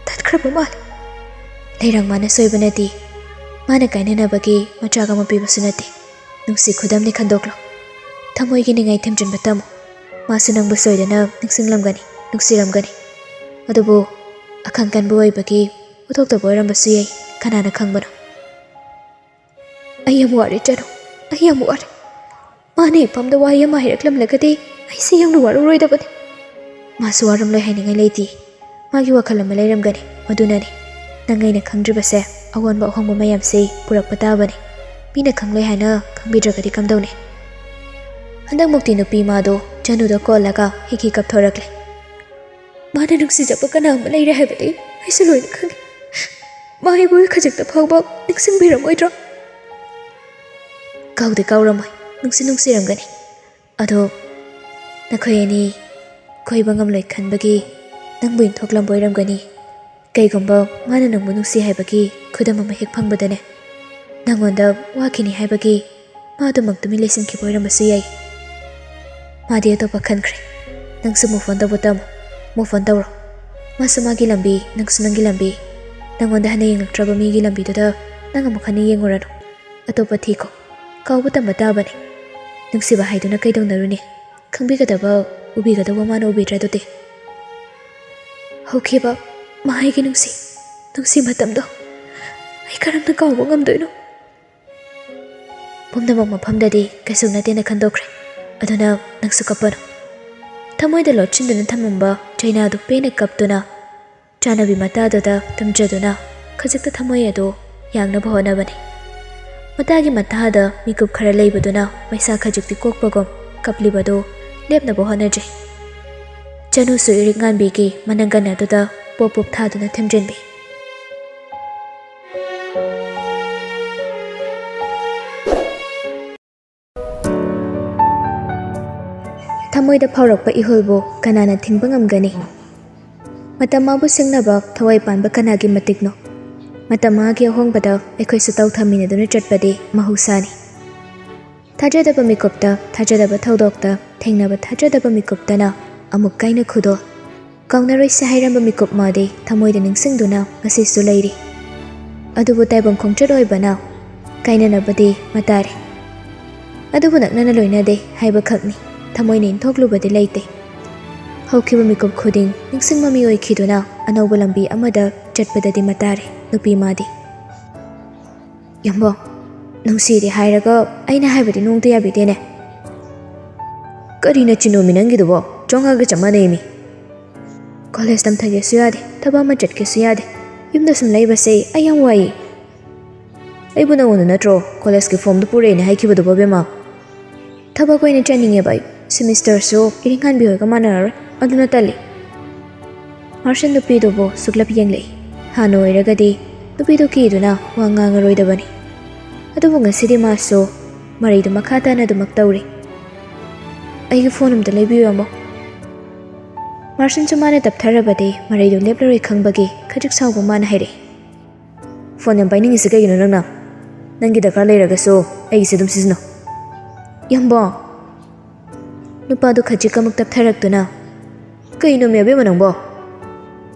ꯇꯠꯈ꯭ꯔꯕ ꯃꯥꯜꯂꯦ꯫ ꯂꯩꯔꯥꯡ ꯃꯥꯅ ꯁꯣꯏꯕ ꯅꯠꯇꯦ꯫ ꯃꯥꯅ ꯀꯥꯏꯅꯅꯕꯒꯤ ꯃꯆꯥꯛ ꯑꯃ ꯄꯤꯕꯁꯨ ꯅꯠꯇꯦ꯫ ꯅꯨꯡꯁꯤ ꯈꯨꯗꯝꯅꯤ ꯈꯟꯗꯣꯛꯂꯣ꯫ ꯊꯃꯣꯏꯒꯤ ꯅꯤꯡꯉꯥꯏ ꯊꯤꯡꯖꯤꯟꯕ ꯇꯝꯃꯨ꯫ ꯃꯥꯁꯨ ꯅꯪꯕꯨ ꯁꯣꯏꯗꯅ ꯅꯤꯡꯁꯤꯡꯂꯝꯒꯅꯤ, ꯅꯨꯡꯁꯤꯔꯝꯒꯅꯤ꯫ ꯑꯗꯨꯕꯨ ꯑꯈꯪ ꯀꯟꯕ ꯑꯣꯏꯕꯒꯤ ꯎꯊꯣꯛꯇꯕ ꯑꯣꯏꯔꯝꯕꯁꯨ ꯌꯥꯏ, ꯀꯅꯥꯅ ꯈꯪꯕꯅꯣ? ꯑꯩ ꯌꯥꯝ ꯋꯥꯔꯦ ꯆꯅꯨ, ꯑꯩ ꯌꯥꯝ ꯋꯥꯔꯦ꯫ ꯃꯥꯅ ꯏꯄꯥꯝꯗ ꯋꯥꯍꯩ ꯑꯃ ꯍꯥꯏꯔꯛꯂꯝꯂꯒꯗꯤ ꯑꯩꯁꯦ ꯌꯥꯝꯅ ꯋꯥꯔꯧꯔꯣꯏꯗꯕꯅꯤ꯫ ꯃꯥꯁꯨ ꯋꯥꯔꯝꯂꯣꯏ ꯍꯥꯏꯅꯤꯡꯉꯥꯏ ꯂꯩꯇꯦ꯫ ꯃꯥꯒꯤ ꯋꯥꯈꯜ ꯑꯃ ꯂꯩꯔꯝꯒꯅꯤ, ꯃꯗꯨꯅꯅꯤ ꯅꯪ ꯑꯩꯅ ꯈꯪꯗ꯭ꯔꯤꯕꯁꯦ꯫ ꯑꯑꯣꯟꯕ ꯑꯍꯣꯡꯕ ꯃꯌꯥꯝꯁꯦ ꯄꯨꯔꯛꯄ ꯇꯥꯕꯅꯤ꯫ ꯃꯤꯅ ꯈꯪꯂꯣꯏ ꯍꯥꯏꯅ ꯈꯪꯕꯤꯗ꯭ꯔꯒꯗꯤ ꯀꯝꯗꯧꯅꯤ? ꯍꯟꯗꯛꯃꯨꯛꯇꯤ ꯅꯨꯄꯤ ꯃꯥꯗꯣ ꯆꯅꯨꯗ ꯀꯣꯜꯂꯒ ꯍꯤꯒꯤ ꯀꯞꯊꯣꯔꯛꯂꯦ꯫ ꯃꯥꯅ ꯅꯨꯡꯁꯤꯖꯕ ꯀꯅꯥ ꯑꯃ ꯂꯩꯔꯦ ꯍꯥꯏꯕꯗꯤ ꯑꯩꯁꯨ ꯂꯣꯏꯅ ꯈꯪꯉꯤ꯫ ꯃꯥ ꯑꯩꯕꯨ ꯈꯖꯤꯛꯇ ꯐꯥꯎꯕ ꯅꯤꯡꯁꯤꯡꯕꯤꯔꯝꯃꯣꯏꯗ꯭ꯔꯣ? ꯀꯥꯎꯗꯤ ꯀꯥꯎꯔꯝꯃꯣꯏ, ꯅꯨꯡꯁꯤ ꯅꯨꯡꯁꯤꯔꯝꯒꯅꯤ꯫ ꯑꯗꯣ ꯅꯈꯣꯏ ꯑꯅꯤ ꯀꯣꯏꯕ ꯉꯝꯂꯣꯏ ꯈꯟꯕꯒꯤ ꯅꯪꯕꯨ ꯏꯟꯊꯣꯛꯂꯝꯕ ꯑꯣꯏꯔꯝꯒꯅꯤ꯫ ꯀꯩꯒꯨꯝꯕ ꯃꯥꯅ ꯅꯪꯕꯨ ꯅꯨꯡꯁꯤ ꯍꯥꯏꯕꯒꯤ ꯈꯨꯗꯝ ꯑꯃ ꯍꯦꯛ ꯐꯪꯕꯗꯅꯦ, ꯅꯪꯉꯣꯟꯗ ꯋꯥꯈꯤꯅꯤ ꯍꯥꯏꯕꯒꯤ ꯃꯥ ꯑꯗꯨꯃꯛ ꯇꯨꯃꯤꯟ ꯂꯩꯁꯤꯟꯈꯤꯕ ꯑꯣꯏꯔꯝꯕꯁꯨ ꯌꯥꯏ꯫ ꯃꯥꯗꯤ ꯑꯇꯣꯞꯄ ꯈꯟꯈ꯭ꯔꯦ꯫ ꯅꯪꯁꯨ move on ꯇꯧꯕ ꯇꯝꯃꯨ꯫ Move on ꯇꯧꯔꯣ꯫ ꯃꯥꯁꯨ ꯃꯥꯒꯤ ꯂꯝꯕꯤ, ꯅꯪꯁꯨ ꯅꯪꯒꯤ ꯂꯝꯕꯤ꯫ ꯅꯪꯉꯣꯟꯗ ꯍꯟꯅ ꯌꯦꯡꯂꯛꯇ꯭ꯔꯕ ꯃꯤꯒꯤ ꯂꯝꯕꯤꯗꯨꯗ ꯅꯪ ꯑꯃꯨꯛ ꯍꯟꯅ ꯌꯦꯡꯉꯨꯔꯅꯨ꯫ ꯑꯇꯣꯞꯄ ꯊꯤꯈꯣ꯫ ꯀꯥꯎꯕ ꯇꯝꯕ ꯇꯥꯕꯅꯤ꯫ ꯅꯨꯡꯁꯤꯕ ꯍꯥꯏꯗꯨꯅ ꯀꯩꯗꯧꯅꯔꯨꯅꯤ? ꯈꯪꯕꯤꯒꯗꯕ, ꯎꯕꯤꯒꯗꯧꯕ ꯃꯥꯅ ꯎꯕꯤꯗ꯭ꯔꯗꯨꯗꯤ꯫ ꯍꯧꯈꯤꯕ ꯃꯍꯩꯒꯤ ꯅꯨꯡꯁꯤ, ꯅꯨꯡꯁꯤ ꯃꯇꯝꯗꯣ ꯑꯩ ꯀꯔꯝꯅ ꯀꯥꯎꯕ ꯉꯝꯗꯣꯏꯅꯣ? ꯄꯨꯝꯅꯃꯛ ꯃꯐꯝꯗꯗꯤ ꯀꯩꯁꯨ ꯅꯠꯇꯦꯅ ꯈꯟꯗꯣꯛꯈ꯭ꯔꯦ꯫ ꯑꯗꯨꯅ ꯅꯪꯁꯨ ꯀꯞꯄꯅꯨ꯫ ꯊꯃꯣꯏꯗ ꯂꯣꯠꯁꯤꯟꯗꯨꯅ ꯊꯝꯂꯝꯕ ꯆꯩꯅꯥꯗꯨ ꯄꯦꯟꯅ ꯀꯞꯇꯨꯅ, ꯆꯥꯟꯅꯕꯤ ꯃꯇꯥꯗꯨꯗ ꯇꯨꯝꯖꯗꯨꯅ ꯈꯖꯤꯛꯇ ꯊꯃꯣꯏ ꯑꯗꯨ ꯌꯥꯡꯅꯕ ꯍꯣꯠꯅꯕꯅꯤ꯫ ꯃꯇꯥꯒꯤ ꯃꯇꯥꯗ ꯃꯤꯀꯨꯞ ꯈꯔ ꯂꯩꯕꯗꯨꯅ ꯃꯩꯁꯥ ꯈꯖꯤꯛꯇꯤ ꯀꯣꯛꯄꯒꯨꯝ ꯀꯞꯂꯤꯕꯗꯨ ꯂꯦꯞꯅꯕ ꯍꯣꯠꯅꯖꯩ꯫ ꯆꯅꯨꯁꯨ ꯏꯔꯤꯛ ꯉꯥꯟꯕꯤꯒꯤ ꯃꯅꯪꯒꯟ ꯑꯗꯨꯗ ꯄꯣꯞ ꯄꯣꯞ ꯊꯥꯗꯨꯅ ꯊꯦꯝꯖꯤꯟꯕꯤ꯫ ꯊꯃꯣꯏꯗ ꯐꯥꯎꯔꯛꯄ ꯏꯍꯨꯜꯕꯨ ꯀꯅꯥꯅ ꯊꯤꯡꯕ ꯉꯝꯒꯅꯤ? ꯃꯇꯝ ꯃꯥꯕꯨ ꯁꯤꯡꯅꯕ ꯊꯋꯥꯏ ꯄꯥꯟꯕ ꯀꯅꯥꯒꯤ ꯃꯇꯤꯛꯅꯣ? ꯃꯇꯝ ꯃꯥꯒꯤ ꯑꯍꯣꯡꯕꯗ ꯑꯩꯈꯣꯏꯁꯨ ꯇꯧ ꯊꯝꯃꯤꯟꯅꯗꯨꯅ ꯆꯠꯄꯗꯤ ꯃꯍꯧꯁꯥꯅꯤ꯫ ꯊꯥꯖꯗꯕ ꯃꯤꯀꯨꯞꯇ, ꯊꯥꯖꯗꯕ ꯊꯧꯗꯣꯛꯇ, ꯊꯦꯡꯅꯕ ꯊꯥꯖꯗꯕ ꯃꯤꯀꯨꯞꯇꯅ ꯑꯃꯨꯛ ꯀꯥꯏꯅ ꯈꯨꯗꯣꯜ꯫ ꯀꯥꯎꯅꯔꯣꯏꯁꯦ ꯍꯥꯏꯔꯝꯕ ꯃꯤꯀꯨꯞ ꯃꯥꯗꯤ ꯊꯃꯣꯏꯗ ꯅꯤꯡꯁꯤꯡꯗꯨꯅ ꯉꯁꯤꯁꯨ ꯂꯩꯔꯤ꯫ ꯑꯗꯨꯕꯨ ꯇꯥꯏꯕꯪ ꯈꯣꯡꯆꯠ ꯑꯣꯏꯕꯅ ꯀꯥꯏꯅꯅꯕꯗꯤ ꯃꯇꯥꯔꯦ꯫ ꯑꯗꯨꯕꯨ ꯅꯛꯅꯅ ꯂꯣꯏꯅꯗꯦ ꯍꯥꯏꯕꯈꯛꯅꯤ꯫ ꯊꯃꯣꯏꯅ ꯏꯟꯊꯣꯛꯂꯨꯕꯗꯤ ꯂꯩꯇꯦ꯫ ꯍꯧꯈꯤꯕ ꯃꯤꯀꯨꯞ ꯈꯨꯗꯤꯡ ꯅꯤꯡꯁꯤꯡ ꯃꯃꯤ ꯑꯣꯏꯈꯤꯗꯨꯅ ꯑꯅꯧꯕ ꯂꯝꯕꯤ ꯑꯃꯗ ꯆꯠꯄꯗꯗꯤ ꯃꯇꯥꯔꯦ ꯅꯨꯄꯤ ꯃꯥꯗꯤ꯫ ꯌꯥꯝꯕꯣ, ꯅꯨꯡꯁꯤꯗꯦ ꯍꯥꯏꯔꯒ ꯑꯩꯅ ꯍꯥꯏꯕꯗꯤ ꯅꯣꯡꯇ ꯌꯥꯕꯤꯗꯦꯅꯦ꯫ ꯀꯔꯤꯅ ꯆꯤꯅꯣꯃꯤ ꯅꯪꯒꯤꯗꯨꯕꯣ? ꯆꯣꯡꯉꯒ ꯆꯞ ꯃꯥꯟꯅꯩꯃꯤ꯫ ꯀꯣꯂꯦꯖ ꯇꯝꯊꯒꯦꯁꯨ ꯌꯥꯗꯦ, ꯊꯕꯛ ꯑꯃ ꯆꯠꯀꯦꯁꯨ ꯌꯥꯗꯦ꯫ ꯌꯨꯝꯗ ꯁꯨꯝ ꯂꯩꯕꯁꯦ ꯑꯩ ꯌꯥꯝ ꯋꯥꯏꯌꯦ꯫ ꯑꯩꯕꯨ ꯅꯉꯣꯟꯗ ꯅꯠꯇ꯭ꯔꯣ ꯀꯣꯂꯦꯖꯀꯤ ꯐꯣꯝꯗꯨ ꯄꯨꯔꯛꯑꯦꯅ ꯍꯥꯏꯈꯤꯕꯗꯨꯕꯣ, ꯕꯦꯝꯃ? ꯊꯕꯛ ꯑꯣꯏꯅ ꯆꯠꯅꯤꯡꯉꯦꯕ ꯑꯩ꯫ ꯁꯦꯃꯤꯁꯇꯔꯁꯨ ꯏꯔꯤꯡꯈꯥꯟꯕꯤ ꯍꯣꯏꯒ ꯃꯥꯟꯅꯔꯔꯣꯏ, ꯑꯗꯨꯅ ꯇꯜꯂꯤ꯫ ꯃꯥꯔꯁꯟ ꯅꯨꯄꯤꯗꯨꯕꯨ ꯁꯨꯛꯂꯞ ꯌꯦꯡꯂꯛꯏ꯫ ꯍꯥꯟꯅ ꯑꯣꯏꯔꯒꯗꯤ ꯅꯨꯄꯤꯗꯨ ꯀꯤꯗꯨꯅ ꯋꯥ ꯉꯥꯡꯉꯔꯣꯏꯗꯕꯅꯤ꯫ ꯑꯗꯨꯕꯨ ꯉꯁꯤꯗꯤ ꯃꯥꯁꯨ ꯃꯔꯩꯗꯨ ꯃꯈꯥ ꯇꯥꯅ ꯑꯗꯨꯃꯛ ꯇꯧꯔꯤ꯫ "ꯑꯩꯒꯤ ꯐꯣꯟ ꯑꯝꯇ ꯂꯩꯕꯤꯌꯨ, ꯌꯥꯝꯕꯣ꯫" ꯃꯥꯔꯁꯟꯁꯨ ꯃꯥꯅ ꯇꯞꯊꯔꯕꯗꯤ ꯃꯔꯩꯗꯨ ꯂꯦꯞꯂꯔꯣꯏ ꯈꯪꯕꯒꯤ ꯈꯖꯤꯛ ꯁꯥꯎꯕ ꯃꯥꯅ ꯍꯥꯏꯔꯛꯏ꯫ "ꯐꯣꯟ ꯌꯥꯝ ꯄꯥꯏꯅꯤꯡꯉꯤꯁꯤ ꯀꯩꯒꯤꯅꯣ ꯅꯪꯅ? ꯅꯪꯒꯤ ꯗꯔꯀꯥꯔ ꯂꯩꯔꯒꯁꯨ ꯑꯩꯒꯤꯁꯦ ꯑꯗꯨꯝ ꯁꯤꯖꯤꯟꯅꯧ꯫" "ꯌꯥꯝꯕꯣ!" ꯅꯨꯄꯥꯗꯨ ꯈꯖꯤꯛ ꯑꯃꯨꯛ ꯇꯞꯊꯔꯛꯇꯨꯅ, "ꯀꯩꯅꯣꯃꯤ ꯑꯕꯦꯝꯃ ꯅꯪꯕꯣ?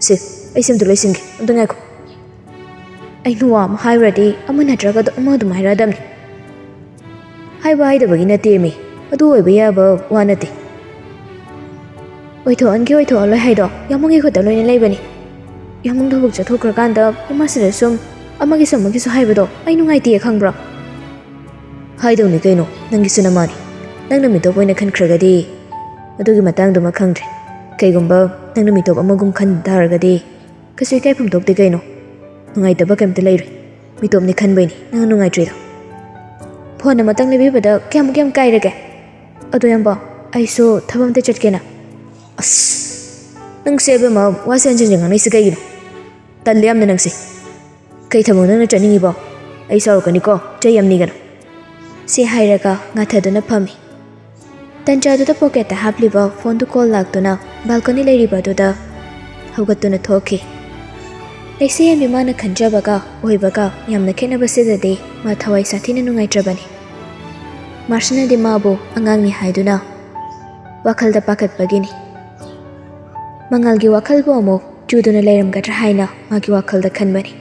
ꯁꯦ, ꯑꯩ ꯁꯤ ꯑꯝꯇ ꯂꯣꯏꯁꯤꯟꯒꯦ, ꯑꯝꯇ ꯉꯥꯏꯈꯣ꯫ ꯑꯩꯅ ꯋꯥ ꯑꯃ ꯍꯥꯏꯔꯨꯔꯗꯤ ꯑꯃ ꯅꯠꯇ꯭ꯔꯒ ꯑꯃ ꯑꯗꯨꯝ ꯍꯥꯏꯔꯛꯑꯗꯕꯅꯤ꯫" "ꯍꯥꯏꯕ ꯍꯥꯏꯗꯕꯒꯤ ꯅꯠꯇꯦꯃꯤ, ꯑꯗꯨ ꯑꯣꯏꯕ ꯌꯥꯕ ꯋꯥ ꯅꯠꯇꯦ꯫ ꯑꯣꯏꯊꯣꯛꯍꯟꯒꯦ ꯑꯣꯏꯊꯣꯛꯍꯜꯂꯣꯏ ꯍꯥꯏꯗꯣ ꯌꯥꯝꯕꯨꯡꯒꯤ ꯈꯨꯠꯇ ꯂꯣꯏꯅ ꯂꯩꯕꯅꯤ꯫ ꯌꯥꯝꯕꯨꯡ ꯊꯕꯛ ꯆꯠꯊꯣꯛꯈ꯭ꯔꯀꯥꯟꯗ ꯏꯃꯥꯁꯤꯗ ꯁꯨꯝ ꯑꯃꯒꯤꯁꯨ ꯑꯃꯒꯤꯁꯨ ꯍꯥꯏꯕꯗꯣ ꯑꯩ ꯅꯨꯡꯉꯥꯏꯇꯦ, ꯈꯪꯕ꯭ꯔꯣ?" "ꯍꯥꯏꯗꯧꯅꯤ ꯀꯩꯅꯣ, ꯅꯪꯒꯤꯁꯨ ꯅꯃꯥꯅꯤ꯫ ꯅꯪꯅ ꯃꯤꯇꯣꯞ ꯑꯣꯏꯅ ꯈꯟꯈ꯭ꯔꯒꯗꯤ ꯑꯗꯨꯒꯤ ꯃꯇꯥꯡꯗꯨꯃ ꯈꯪꯗ꯭ꯔꯦ꯫ ꯀꯩꯒꯨꯝꯕ ꯅꯪꯅ ꯃꯤꯇꯣꯞ ꯑꯃꯒꯨꯝ ꯈꯟ ꯇꯥꯔꯒꯗꯤ ꯀꯩꯁꯨ ꯏꯀꯥꯏꯐꯝ ꯊꯣꯛꯇꯦ ꯀꯩꯅꯣ꯫ ꯅꯨꯡꯉꯥꯏꯇꯕ ꯀꯩꯝꯇ ꯂꯩꯔꯣꯏ꯫ ꯃꯤꯇꯣꯞꯅꯤ ꯈꯟꯕꯩꯅꯤ ꯅꯪꯅ ꯅꯨꯡꯉꯥꯏꯇ꯭ꯔꯤꯗꯣ꯫" "ꯐꯣꯟ ꯑꯃꯇꯪ ꯂꯩꯕꯤꯕꯗ ꯀꯌꯥꯃꯨꯛ ꯌꯥꯝ ꯀꯥꯏꯔꯒꯦ? ꯑꯗꯣ ꯌꯥꯝꯕꯣ, ꯑꯩꯁꯨ ꯊꯕꯛ ꯑꯝꯇ ꯆꯠꯀꯦꯅ꯫" "ꯑꯁ, ꯅꯪꯁꯦ ꯑꯕꯦꯝꯃ, ꯋꯥꯁꯦ ꯍꯟꯖꯤꯟ ꯍꯟꯖꯤꯟ ꯉꯥꯡꯅꯩꯁꯦ ꯀꯩꯒꯤꯅꯣ? ꯇꯜꯂꯦ ꯌꯥꯝꯅ ꯅꯪꯁꯦ꯫ ꯀꯩ ꯊꯕꯛ ꯅꯪꯅ ꯆꯠꯅꯤꯡꯉꯤꯕꯣ? ꯑꯩ ꯁꯥꯎꯔꯛꯀꯅꯤꯀꯣ, ꯆꯩ ꯌꯥꯝ ꯅꯤꯒꯅꯨ꯫" ꯁꯤ ꯍꯥꯏꯔꯒ ꯉꯥꯊꯗꯨꯅ ꯐꯝꯃꯤ꯫ ꯇꯟꯖꯥꯗꯨꯗ ꯄꯣꯀꯦꯠꯇ ꯍꯥꯞꯂꯤꯕ ꯐꯣꯟꯗꯨ ꯀꯣꯜ ꯂꯥꯛꯇꯨꯅ ꯕꯥꯜꯀꯣꯅꯤ ꯂꯩꯔꯤꯕ ꯑꯗꯨꯗ ꯍꯧꯒꯠꯇꯨꯅ ꯊꯣꯛꯈꯤ꯫ ꯂꯩꯁꯦ ꯌꯥꯝꯕꯤ ꯃꯥꯅ ꯈꯟꯖꯕꯒ ꯑꯣꯏꯕꯒ ꯌꯥꯝꯅ ꯈꯦꯠꯅꯕꯁꯤꯗꯗꯤ ꯃꯥ ꯊꯋꯥꯏ ꯁꯥꯊꯤꯅ ꯅꯨꯡꯉꯥꯏꯇ꯭ꯔꯕꯅꯤ꯫ ꯃꯥꯔꯁꯅꯗꯤ ꯃꯥꯕꯨ ꯑꯉꯥꯡꯅꯤ ꯍꯥꯏꯗꯨꯅ ꯋꯥꯈꯜꯗ ꯄꯥꯈꯠꯄꯒꯤꯅꯤ꯫ ꯃꯉꯥꯜꯒꯤ ꯋꯥꯈꯜꯕꯨ ꯑꯃꯨꯛ ꯆꯨꯗꯨꯅ ꯂꯩꯔꯝꯒꯗ꯭ꯔꯥ ꯍꯥꯏꯅ ꯃꯥꯒꯤ ꯋꯥꯈꯜꯗ ꯈꯟꯕꯅꯤ꯫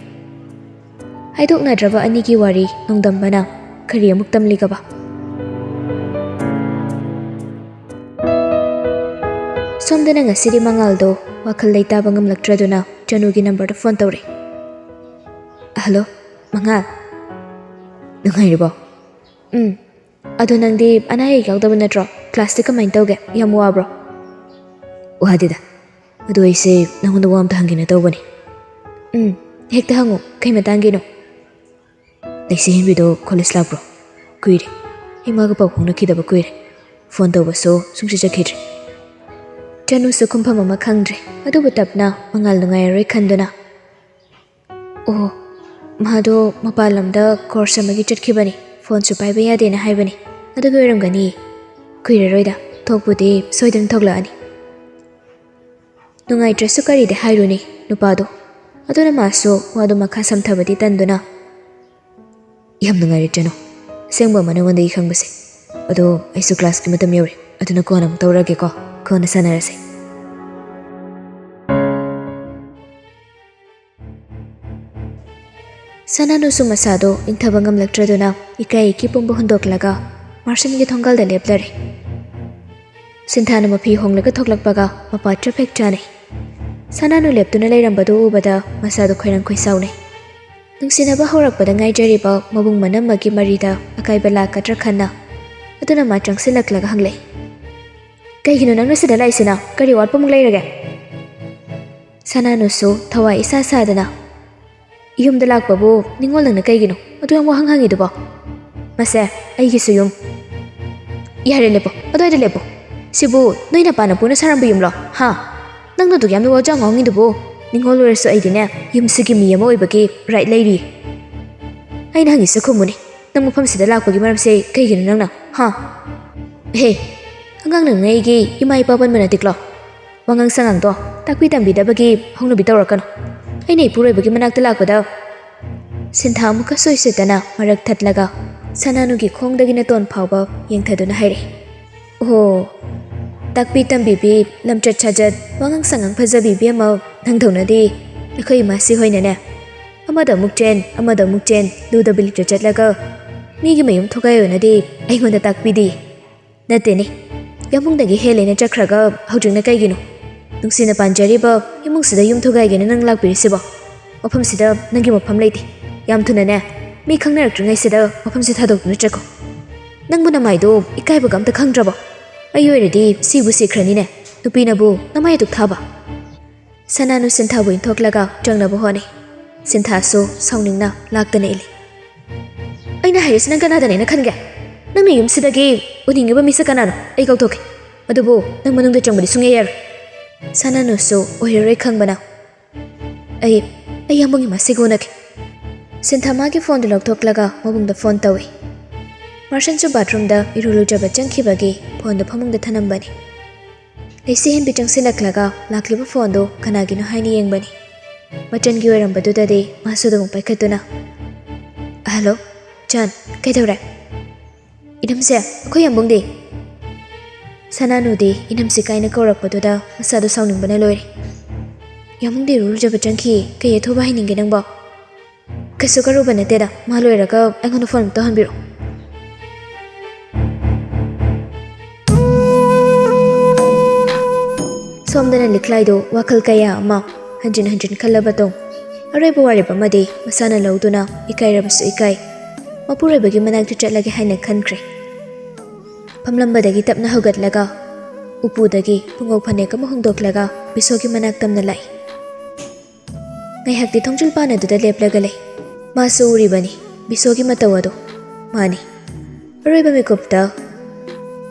ꯍꯥꯏꯗꯣꯛꯅꯗ꯭ꯔꯕ ꯑꯅꯤꯒꯤ ꯋꯥꯔꯤ ꯅꯣꯡꯗꯝꯕꯅ ꯀꯔꯤ ꯑꯃꯨꯛ ꯇꯝꯂꯤꯒꯕ? ꯁꯣꯝꯗꯅ ꯉꯁꯤꯗꯤ ꯃꯉꯥꯜꯗꯣ ꯋꯥꯈꯜ ꯂꯩꯇꯥꯕ ꯉꯝꯂꯛꯇ꯭ꯔꯗꯨꯅ ꯆꯅꯨꯒꯤ ꯅꯝꯕꯔꯗ ꯐꯣꯟ ꯇꯧꯔꯦ꯫ "ꯍꯜꯂꯣ, ꯃꯉꯥꯜ꯫" ꯅꯨꯡꯉꯥꯏꯔꯤꯕꯣ? ꯎꯝ꯫ ꯑꯗꯣ ꯅꯪꯗꯤ ꯑꯅꯥ ꯑꯌꯦꯛ ꯌꯥꯎꯗꯕ ꯅꯠꯇ꯭ꯔꯣ? ꯀ꯭ꯂꯥꯁꯇꯤ ꯀꯃꯥꯏꯅ ꯇꯧꯒꯦ? ꯌꯥꯝ ꯋꯥꯕ꯭ꯔꯣ? ꯋꯥꯗꯦꯗ꯫ ꯑꯗꯣ ꯑꯩꯁꯦ ꯅꯪꯉꯣꯟꯗ ꯋꯥ ꯑꯝꯇ ꯍꯪꯒꯦꯅ ꯇꯧꯕꯅꯤ꯫ ꯎꯝ, ꯍꯦꯛꯇ ꯍꯪꯉꯨ꯫ ꯀꯩ ꯃꯇꯥꯡꯒꯤꯅꯣ? ꯂꯩꯁꯤ ꯍꯦꯟꯕꯤꯗꯣ ꯀꯣꯂꯦꯖ ꯂꯥꯛꯄ꯭ꯔꯣ? ꯀꯨꯏꯔꯦ꯫ ꯏꯃꯥꯒ ꯄꯥꯎ ꯐꯥꯎꯅꯈꯤꯗꯕ ꯀꯨꯏꯔꯦ꯫ ꯐꯣꯟ ꯇꯧꯕꯁꯨ ꯁꯨꯡꯆꯠ ꯆꯠꯈꯤꯗ꯭ꯔꯦ꯫ ꯆꯅꯨꯁꯨ ꯈꯨꯝꯐꯝ ꯑꯃ ꯈꯪꯗ꯭ꯔꯦ꯫ ꯑꯗꯨꯕꯨ ꯇꯞꯅ ꯃꯉꯥꯜ ꯅꯨꯡꯉꯥꯏꯔꯔꯣꯏ ꯈꯟꯗꯨꯅ, "ꯑꯣ, ꯃꯥꯗꯣ ꯃꯄꯥꯟ ꯂꯝꯗ ꯀꯣꯔꯁ ꯑꯃꯒꯤ ꯆꯠꯈꯤꯕꯅꯤ, ꯐꯣꯟꯁꯨ ꯄꯥꯏꯕ ꯌꯥꯗꯦꯅ ꯍꯥꯏꯕꯅꯤ꯫ ꯑꯗꯨꯒꯤ ꯑꯣꯏꯔꯝꯒꯅꯤ꯫ ꯀꯨꯏꯔꯔꯣꯏꯗ, ꯊꯣꯛꯄꯨꯗꯤ ꯁꯣꯏꯗꯅ ꯊꯣꯛꯂꯛꯑꯅꯤ꯫" ꯅꯨꯡꯉꯥꯏꯇ꯭ꯔꯁꯨ ꯀꯔꯤꯗꯤ ꯍꯥꯏꯔꯨꯅꯤ ꯅꯨꯄꯥꯗꯣ꯫ ꯑꯗꯨꯅ ꯃꯥꯁꯨ ꯋꯥꯗꯣ ꯃꯈꯥ ꯁꯝꯊꯕꯗꯤ ꯇꯟꯗꯨꯅ, "ꯌꯥꯝ ꯅꯨꯡꯉꯥꯏꯔꯦ ꯆꯅꯨ, ꯑꯁꯦꯡꯕ ꯑꯃ ꯅꯉꯣꯟꯗꯒꯤ ꯈꯪꯕꯁꯦ꯫ ꯑꯗꯣ ꯑꯩꯁꯨ ꯀ꯭ꯂꯥꯁꯀꯤ ꯃꯇꯝ ꯌꯧꯔꯦ, ꯑꯗꯨꯅ ꯀꯣꯟꯅ ꯑꯃꯨꯛ ꯇꯧꯔꯛꯑꯒꯦꯀꯣ, ꯀꯣꯟꯅ ꯁꯥꯟꯅꯔꯁꯦ꯫" ꯁꯅꯥꯅꯨꯁꯨ ꯃꯁꯥꯗꯣ ꯏꯪꯊꯕ ꯉꯝꯂꯛꯇ꯭ꯔꯗꯨꯅ ꯏꯀꯥꯏ ꯏꯀꯤ ꯄꯨꯝꯕ ꯍꯨꯟꯗꯣꯛꯂꯒ ꯃꯥꯔꯁꯟꯒꯤ ꯊꯣꯡꯒꯥꯜꯗ ꯂꯦꯞꯂꯔꯦ꯫ ꯁꯤꯟꯊꯥꯅ ꯃꯐꯤ ꯍꯣꯡꯂꯒ ꯊꯣꯛꯂꯛꯄꯒ ꯃꯄꯥ ꯆꯞ ꯍꯦꯛ ꯆꯥꯅꯩ꯫ ꯁꯅꯥꯅꯨ ꯂꯦꯞꯇꯨꯅ ꯂꯩꯔꯝꯕꯗꯨ ꯎꯕꯗ ꯃꯁꯥꯗꯣ ꯈꯣꯏꯔꯪ ꯈꯣꯏꯁꯥꯎꯅꯩ꯫ ꯅꯨꯡꯁꯤꯅꯕ ꯍꯧꯔꯛꯄꯗ ꯉꯥꯏꯖꯔꯤꯕ ꯃꯕꯨꯡ ꯃꯅꯝꯃꯒꯤ ꯃꯔꯤꯗ ꯑꯀꯥꯏꯕ ꯂꯥꯛꯀꯗ꯭ꯔꯥ ꯈꯟꯅ꯫ ꯑꯗꯨꯅ ꯃꯥ ꯆꯪꯁꯤꯜꯂꯛꯂꯒ ꯍꯪꯂꯛꯏ, "ꯀꯩꯒꯤꯅꯣ ꯅꯪꯅ ꯁꯤꯗ ꯂꯥꯛꯏꯁꯤꯅ? ꯀꯔꯤ ꯑꯋꯥꯠꯄꯃꯨꯛ ꯂꯩꯔꯒꯦ?" ꯁꯅꯥꯅꯨꯁꯨ ꯊꯋꯥꯏ ꯏꯁꯥ ꯁꯥꯗꯅ, "ꯌꯨꯝꯗ ꯂꯥꯛꯄꯕꯨ ꯅꯤꯡꯉꯣꯜ ꯅꯪꯅ ꯀꯩꯒꯤꯅꯣ ꯑꯗꯨ ꯌꯥꯝ ꯋꯥꯍꯪ ꯍꯪꯉꯤꯗꯨꯕꯣ? ꯃꯁꯦ ꯑꯩꯒꯤꯁꯨ ꯌꯨꯝ꯫" "ꯌꯥꯔꯦ, ꯂꯦꯞꯄꯣ, ꯑꯗꯨꯋꯥꯏꯗ ꯂꯦꯞꯄꯣ꯫ ꯁꯤꯕꯨ ꯅꯣꯏ ꯅꯄꯥ ꯅꯄꯨꯅ ꯁꯥꯔꯝꯕ ꯌꯨꯝꯂꯣ? ꯍꯥ? ꯅꯪꯅ ꯑꯗꯨꯛ ꯌꯥꯝꯅ ꯋꯥꯖꯥꯎ ꯉꯥꯡꯉꯤꯗꯨꯕꯨ? ꯅꯤꯡꯉꯣꯜ ꯑꯣꯏꯔꯁꯨ ꯑꯩꯗꯤꯅꯦ, ꯌꯨꯝꯁꯤꯒꯤ ꯃꯤ ꯑꯃ ꯑꯣꯏꯕꯒꯤ ꯔꯥꯏꯠ ꯂꯩꯔꯤ꯫ ꯑꯩꯅ ꯍꯪꯉꯤꯁꯦ ꯈꯨꯝꯃꯨꯅꯦ, ꯅꯪ ꯃꯐꯝꯁꯤꯗ ꯂꯥꯛꯄꯒꯤ ꯃꯔꯝꯁꯦ ꯀꯩꯒꯤꯅꯣ ꯅꯪꯅ? ꯍꯥ? ꯍꯦ, ꯑꯉꯥꯡ ꯅꯪꯅ ꯑꯩꯒꯤ ꯏꯃꯥ ꯏꯄꯥ ꯄꯟꯕ ꯅꯠꯇꯦꯀꯣ? ꯋꯥꯉꯥꯡ ꯁꯉꯥꯡꯗꯣ ꯇꯥꯛꯄꯤ ꯇꯝꯕꯤꯗꯕꯒꯤ ꯍꯧꯅꯕꯤ ꯇꯧꯔꯛꯀꯅꯨ꯫ ꯑꯩꯅ ꯏꯄꯨꯔꯣꯏꯕꯒꯤ ꯃꯅꯥꯛꯇ ꯂꯥꯛꯄꯗ꯫" ꯁꯤꯟꯊꯥ ꯑꯃꯨꯛꯀ ꯁꯣꯏꯁꯤꯠꯇꯅ ꯃꯔꯛ ꯊꯠꯂꯒ ꯁꯅꯥꯅꯨꯒꯤ ꯈꯣꯡꯗꯒꯤ ꯅꯇꯣꯟ ꯐꯥꯎꯕ ꯌꯦꯡꯊꯗꯨꯅ ꯍꯥꯏꯔꯛꯏ, "ꯑꯣꯍꯣ, ꯇꯥꯛꯄꯤ ꯇꯝꯕꯤꯕꯤ, ꯂꯝꯆꯠ ꯁꯥꯖꯠ, ꯋꯥꯉꯥꯡ ꯁꯉꯥꯡ ꯐꯖꯕꯤ ꯏꯕꯦꯝꯃ, ꯅꯪꯗꯧꯅꯗꯤ ꯑꯩꯈꯣꯏ ꯏꯃꯥꯁꯤ ꯍꯣꯏꯅꯅꯦ, ꯑꯃꯗ ꯑꯃꯨꯛ ꯆꯦꯟ, ꯑꯃꯗ ꯑꯃꯨꯛ ꯆꯦꯟ, ꯂꯨꯗ ꯕꯤꯂꯤꯇ ꯆꯠꯂꯒ ꯃꯤꯒꯤ ꯃꯌꯨꯝ ꯊꯨꯒꯥꯏꯌꯣꯅꯗꯤ ꯑꯩꯉꯣꯟꯗ ꯇꯥꯛꯄꯤꯗꯤ꯫ ꯅꯠꯇꯦꯅꯦ, ꯌꯥꯝꯕꯨꯡꯗꯒꯤ ꯍꯦꯜꯂꯦꯅ ꯆꯠꯈ꯭ꯔꯒ ꯍꯧꯖꯤꯛꯅ ꯀꯩꯒꯤꯅꯣ? ꯅꯨꯡꯁꯤꯅ ꯄꯥꯟꯖꯔꯤꯕ ꯏꯃꯨꯡꯁꯤꯗ ꯌꯨꯝ ꯊꯨꯒꯥꯏꯒꯦꯅ ꯅꯪ ꯂꯥꯛꯄꯤꯔꯤꯁꯤꯕꯣ? ꯃꯐꯝꯁꯤꯗ ꯅꯪꯒꯤ ꯃꯐꯝ ꯂꯩꯇꯦ꯫ ꯌꯥꯝ ꯊꯨꯅꯅꯦ, ꯃꯤ ꯈꯪꯅꯔꯛꯇ꯭ꯔꯤꯉꯩꯁꯤꯗ ꯃꯐꯝꯁꯦ ꯊꯥꯗꯣꯛꯇꯨꯅ ꯆꯠꯈꯣ꯫ ꯅꯪꯕꯨ ꯅꯃꯥꯏꯗꯣ ꯏꯀꯥꯏꯕꯒ ꯑꯝꯇ ꯈꯪꯗ꯭ꯔꯕꯣ? ꯑꯩ ꯑꯣꯏꯔꯗꯤ ꯁꯤꯕꯨ ꯁꯤꯈ꯭ꯔꯅꯤꯅꯦ, ꯅꯨꯄꯤꯅꯕꯨ ꯅꯃꯥꯏ ꯑꯗꯨꯛ ꯊꯥꯕ꯫ ꯁꯅꯥꯅꯨ ꯁꯤꯟꯊꯥꯕꯨ ꯏꯟꯊꯣꯛꯂꯒ ꯆꯪꯅꯕ ꯍꯣꯠꯅꯩ꯫ ꯁꯤꯟꯊꯥꯁꯨ ꯁꯥꯎꯅꯤꯡꯅ ꯂꯥꯛꯇꯅ ꯏꯜꯂꯤ꯫ ꯑꯩꯅ ꯍꯥꯏꯔꯤꯁꯤ ꯅꯪ ꯀꯅꯥꯗꯅꯦꯅ ꯈꯟꯒꯦ? ꯅꯪꯅ ꯌꯨꯝꯁꯤꯗꯒꯤ ꯎꯅꯤꯡꯉꯤꯕ ꯃꯤꯁꯦ ꯀꯅꯥꯅꯣ? ꯑꯩ ꯀꯧꯊꯣꯛꯀꯦ꯫ ꯑꯗꯨꯕꯨ ꯅꯪ ꯃꯅꯨꯡꯗ ꯆꯪꯕꯗꯤ ꯁꯨꯡꯌꯥ ꯌꯥꯔꯣꯏ꯫ ꯁꯅꯥꯅꯨꯁꯨ ꯑꯣꯏꯔꯔꯣꯏ ꯈꯪꯕꯅ, "ꯑꯩ, ꯑꯩ ꯌꯥꯝꯕꯨꯡ ꯏꯃꯥꯁꯤꯒ ꯎꯅꯒꯦ꯫" ꯁꯤꯟꯊꯥ ꯃꯥꯒꯤ ꯐꯣꯟꯗꯨ ꯂꯧꯊꯣꯛꯂꯒ ꯃꯕꯨꯡꯗ ꯐꯣꯟ ꯇꯧꯏ꯫ ꯃꯥꯔꯁꯟꯁꯨ ꯕꯥꯊꯔꯨꯝꯗ ꯏꯔꯨ ꯂꯨꯖꯕ ꯆꯪꯈꯤꯕꯒꯤ ꯐꯣꯟꯗꯨ ꯐꯃꯨꯡꯗ ꯊꯅꯝꯕꯅꯤ꯫ ꯂꯩꯁꯤ ꯍꯦꯟꯕꯤ ꯆꯪꯁꯤꯜꯂꯛꯂꯒ ꯂꯥꯛꯂꯤꯕ ꯐꯣꯟꯗꯨ ꯀꯅꯥꯒꯤꯅꯣ ꯍꯥꯏꯅ ꯌꯦꯡꯕꯅꯤ꯫ ꯃꯆꯟꯒꯤ ꯑꯣꯏꯔꯝꯕꯗꯨꯗꯗꯤ ꯃꯥꯁꯨ ꯑꯗꯨꯃꯛ ꯄꯥꯏꯈꯠꯇꯨꯅ, "ꯍꯜꯂꯣ, ꯆꯟ, ꯀꯩꯗꯧꯔꯦ?" "ꯏꯅꯝꯁꯦ, ꯑꯩꯈꯣꯏ ꯌꯥꯝꯕꯨꯡꯗꯤ?" ꯁꯅꯥꯅꯨꯗꯤ ꯏꯅꯝꯁꯤ ꯀꯥꯏꯅ ꯀꯧꯔꯛꯄꯗꯨꯗ ꯃꯁꯥꯗꯣ ꯁꯥꯎꯅꯤꯡꯕꯅ ꯂꯣꯏꯔꯦ꯫ "ꯌꯥꯝꯕꯨꯡꯗꯤ ꯏꯔꯨ ꯂꯨꯖꯕ ꯆꯪꯈꯤ, ꯀꯩ ꯑꯊꯨꯕ ꯍꯥꯏꯅꯤꯡꯒꯦ ꯅꯪꯕꯣ?" "ꯀꯩꯁꯨ ꯀꯔꯨꯕ ꯅꯠꯇꯦꯗ, ꯃꯥ ꯂꯣꯏꯔꯒ ꯑꯩꯉꯣꯟꯗ ꯐꯣꯟ ꯑꯝꯇ ꯇꯧꯍꯟꯕꯤꯔꯛꯑꯣ꯫" ꯁꯣꯝꯗꯅ ꯂꯤꯛꯂꯥꯏꯗꯨ ꯋꯥꯈꯜ ꯀꯌꯥ ꯑꯃ ꯍꯟꯖꯤꯟ ꯍꯟꯖꯤꯟ ꯈꯜꯂꯕ ꯇꯧ꯫ ꯑꯔꯣꯏꯕ ꯋꯥꯔꯦꯞ ꯑꯃꯗꯤ ꯃꯁꯥꯅ ꯂꯧꯗꯨꯅ ꯏꯀꯥꯏꯔꯕꯁꯨ ꯏꯀꯥꯏ, ꯃꯄꯨꯔꯣꯏꯕꯒꯤ ꯃꯅꯥꯛꯇ ꯆꯠꯂꯒꯦ ꯍꯥꯏꯅ ꯈꯟꯈ꯭ꯔꯦ꯫ ꯐꯝꯂꯝꯕꯗꯒꯤ ꯇꯞꯅ ꯍꯧꯒꯠꯂꯒ ꯎꯄꯨꯗꯒꯤ ꯄꯨꯡꯉꯧ ꯐꯅꯦꯛ ꯑꯃ ꯍꯣꯡꯗꯣꯛꯂꯒ ꯕꯤꯁꯣꯒꯤ ꯃꯅꯥꯛ ꯇꯝꯅ ꯂꯥꯛꯏ꯫ ꯉꯥꯏꯍꯥꯛꯇꯤ ꯊꯣꯡꯖꯤꯜ ꯄꯥꯟ ꯑꯗꯨꯗ ꯂꯦꯞꯂꯒ ꯂꯩ꯫ ꯃꯥꯁꯨ ꯎꯔꯤꯕꯅꯤ ꯕꯤꯁꯣꯒꯤ ꯃꯇꯧ ꯑꯗꯨ꯫ ꯃꯥꯅꯤ, ꯑꯔꯣꯏꯕ ꯃꯤꯀꯨꯞꯇ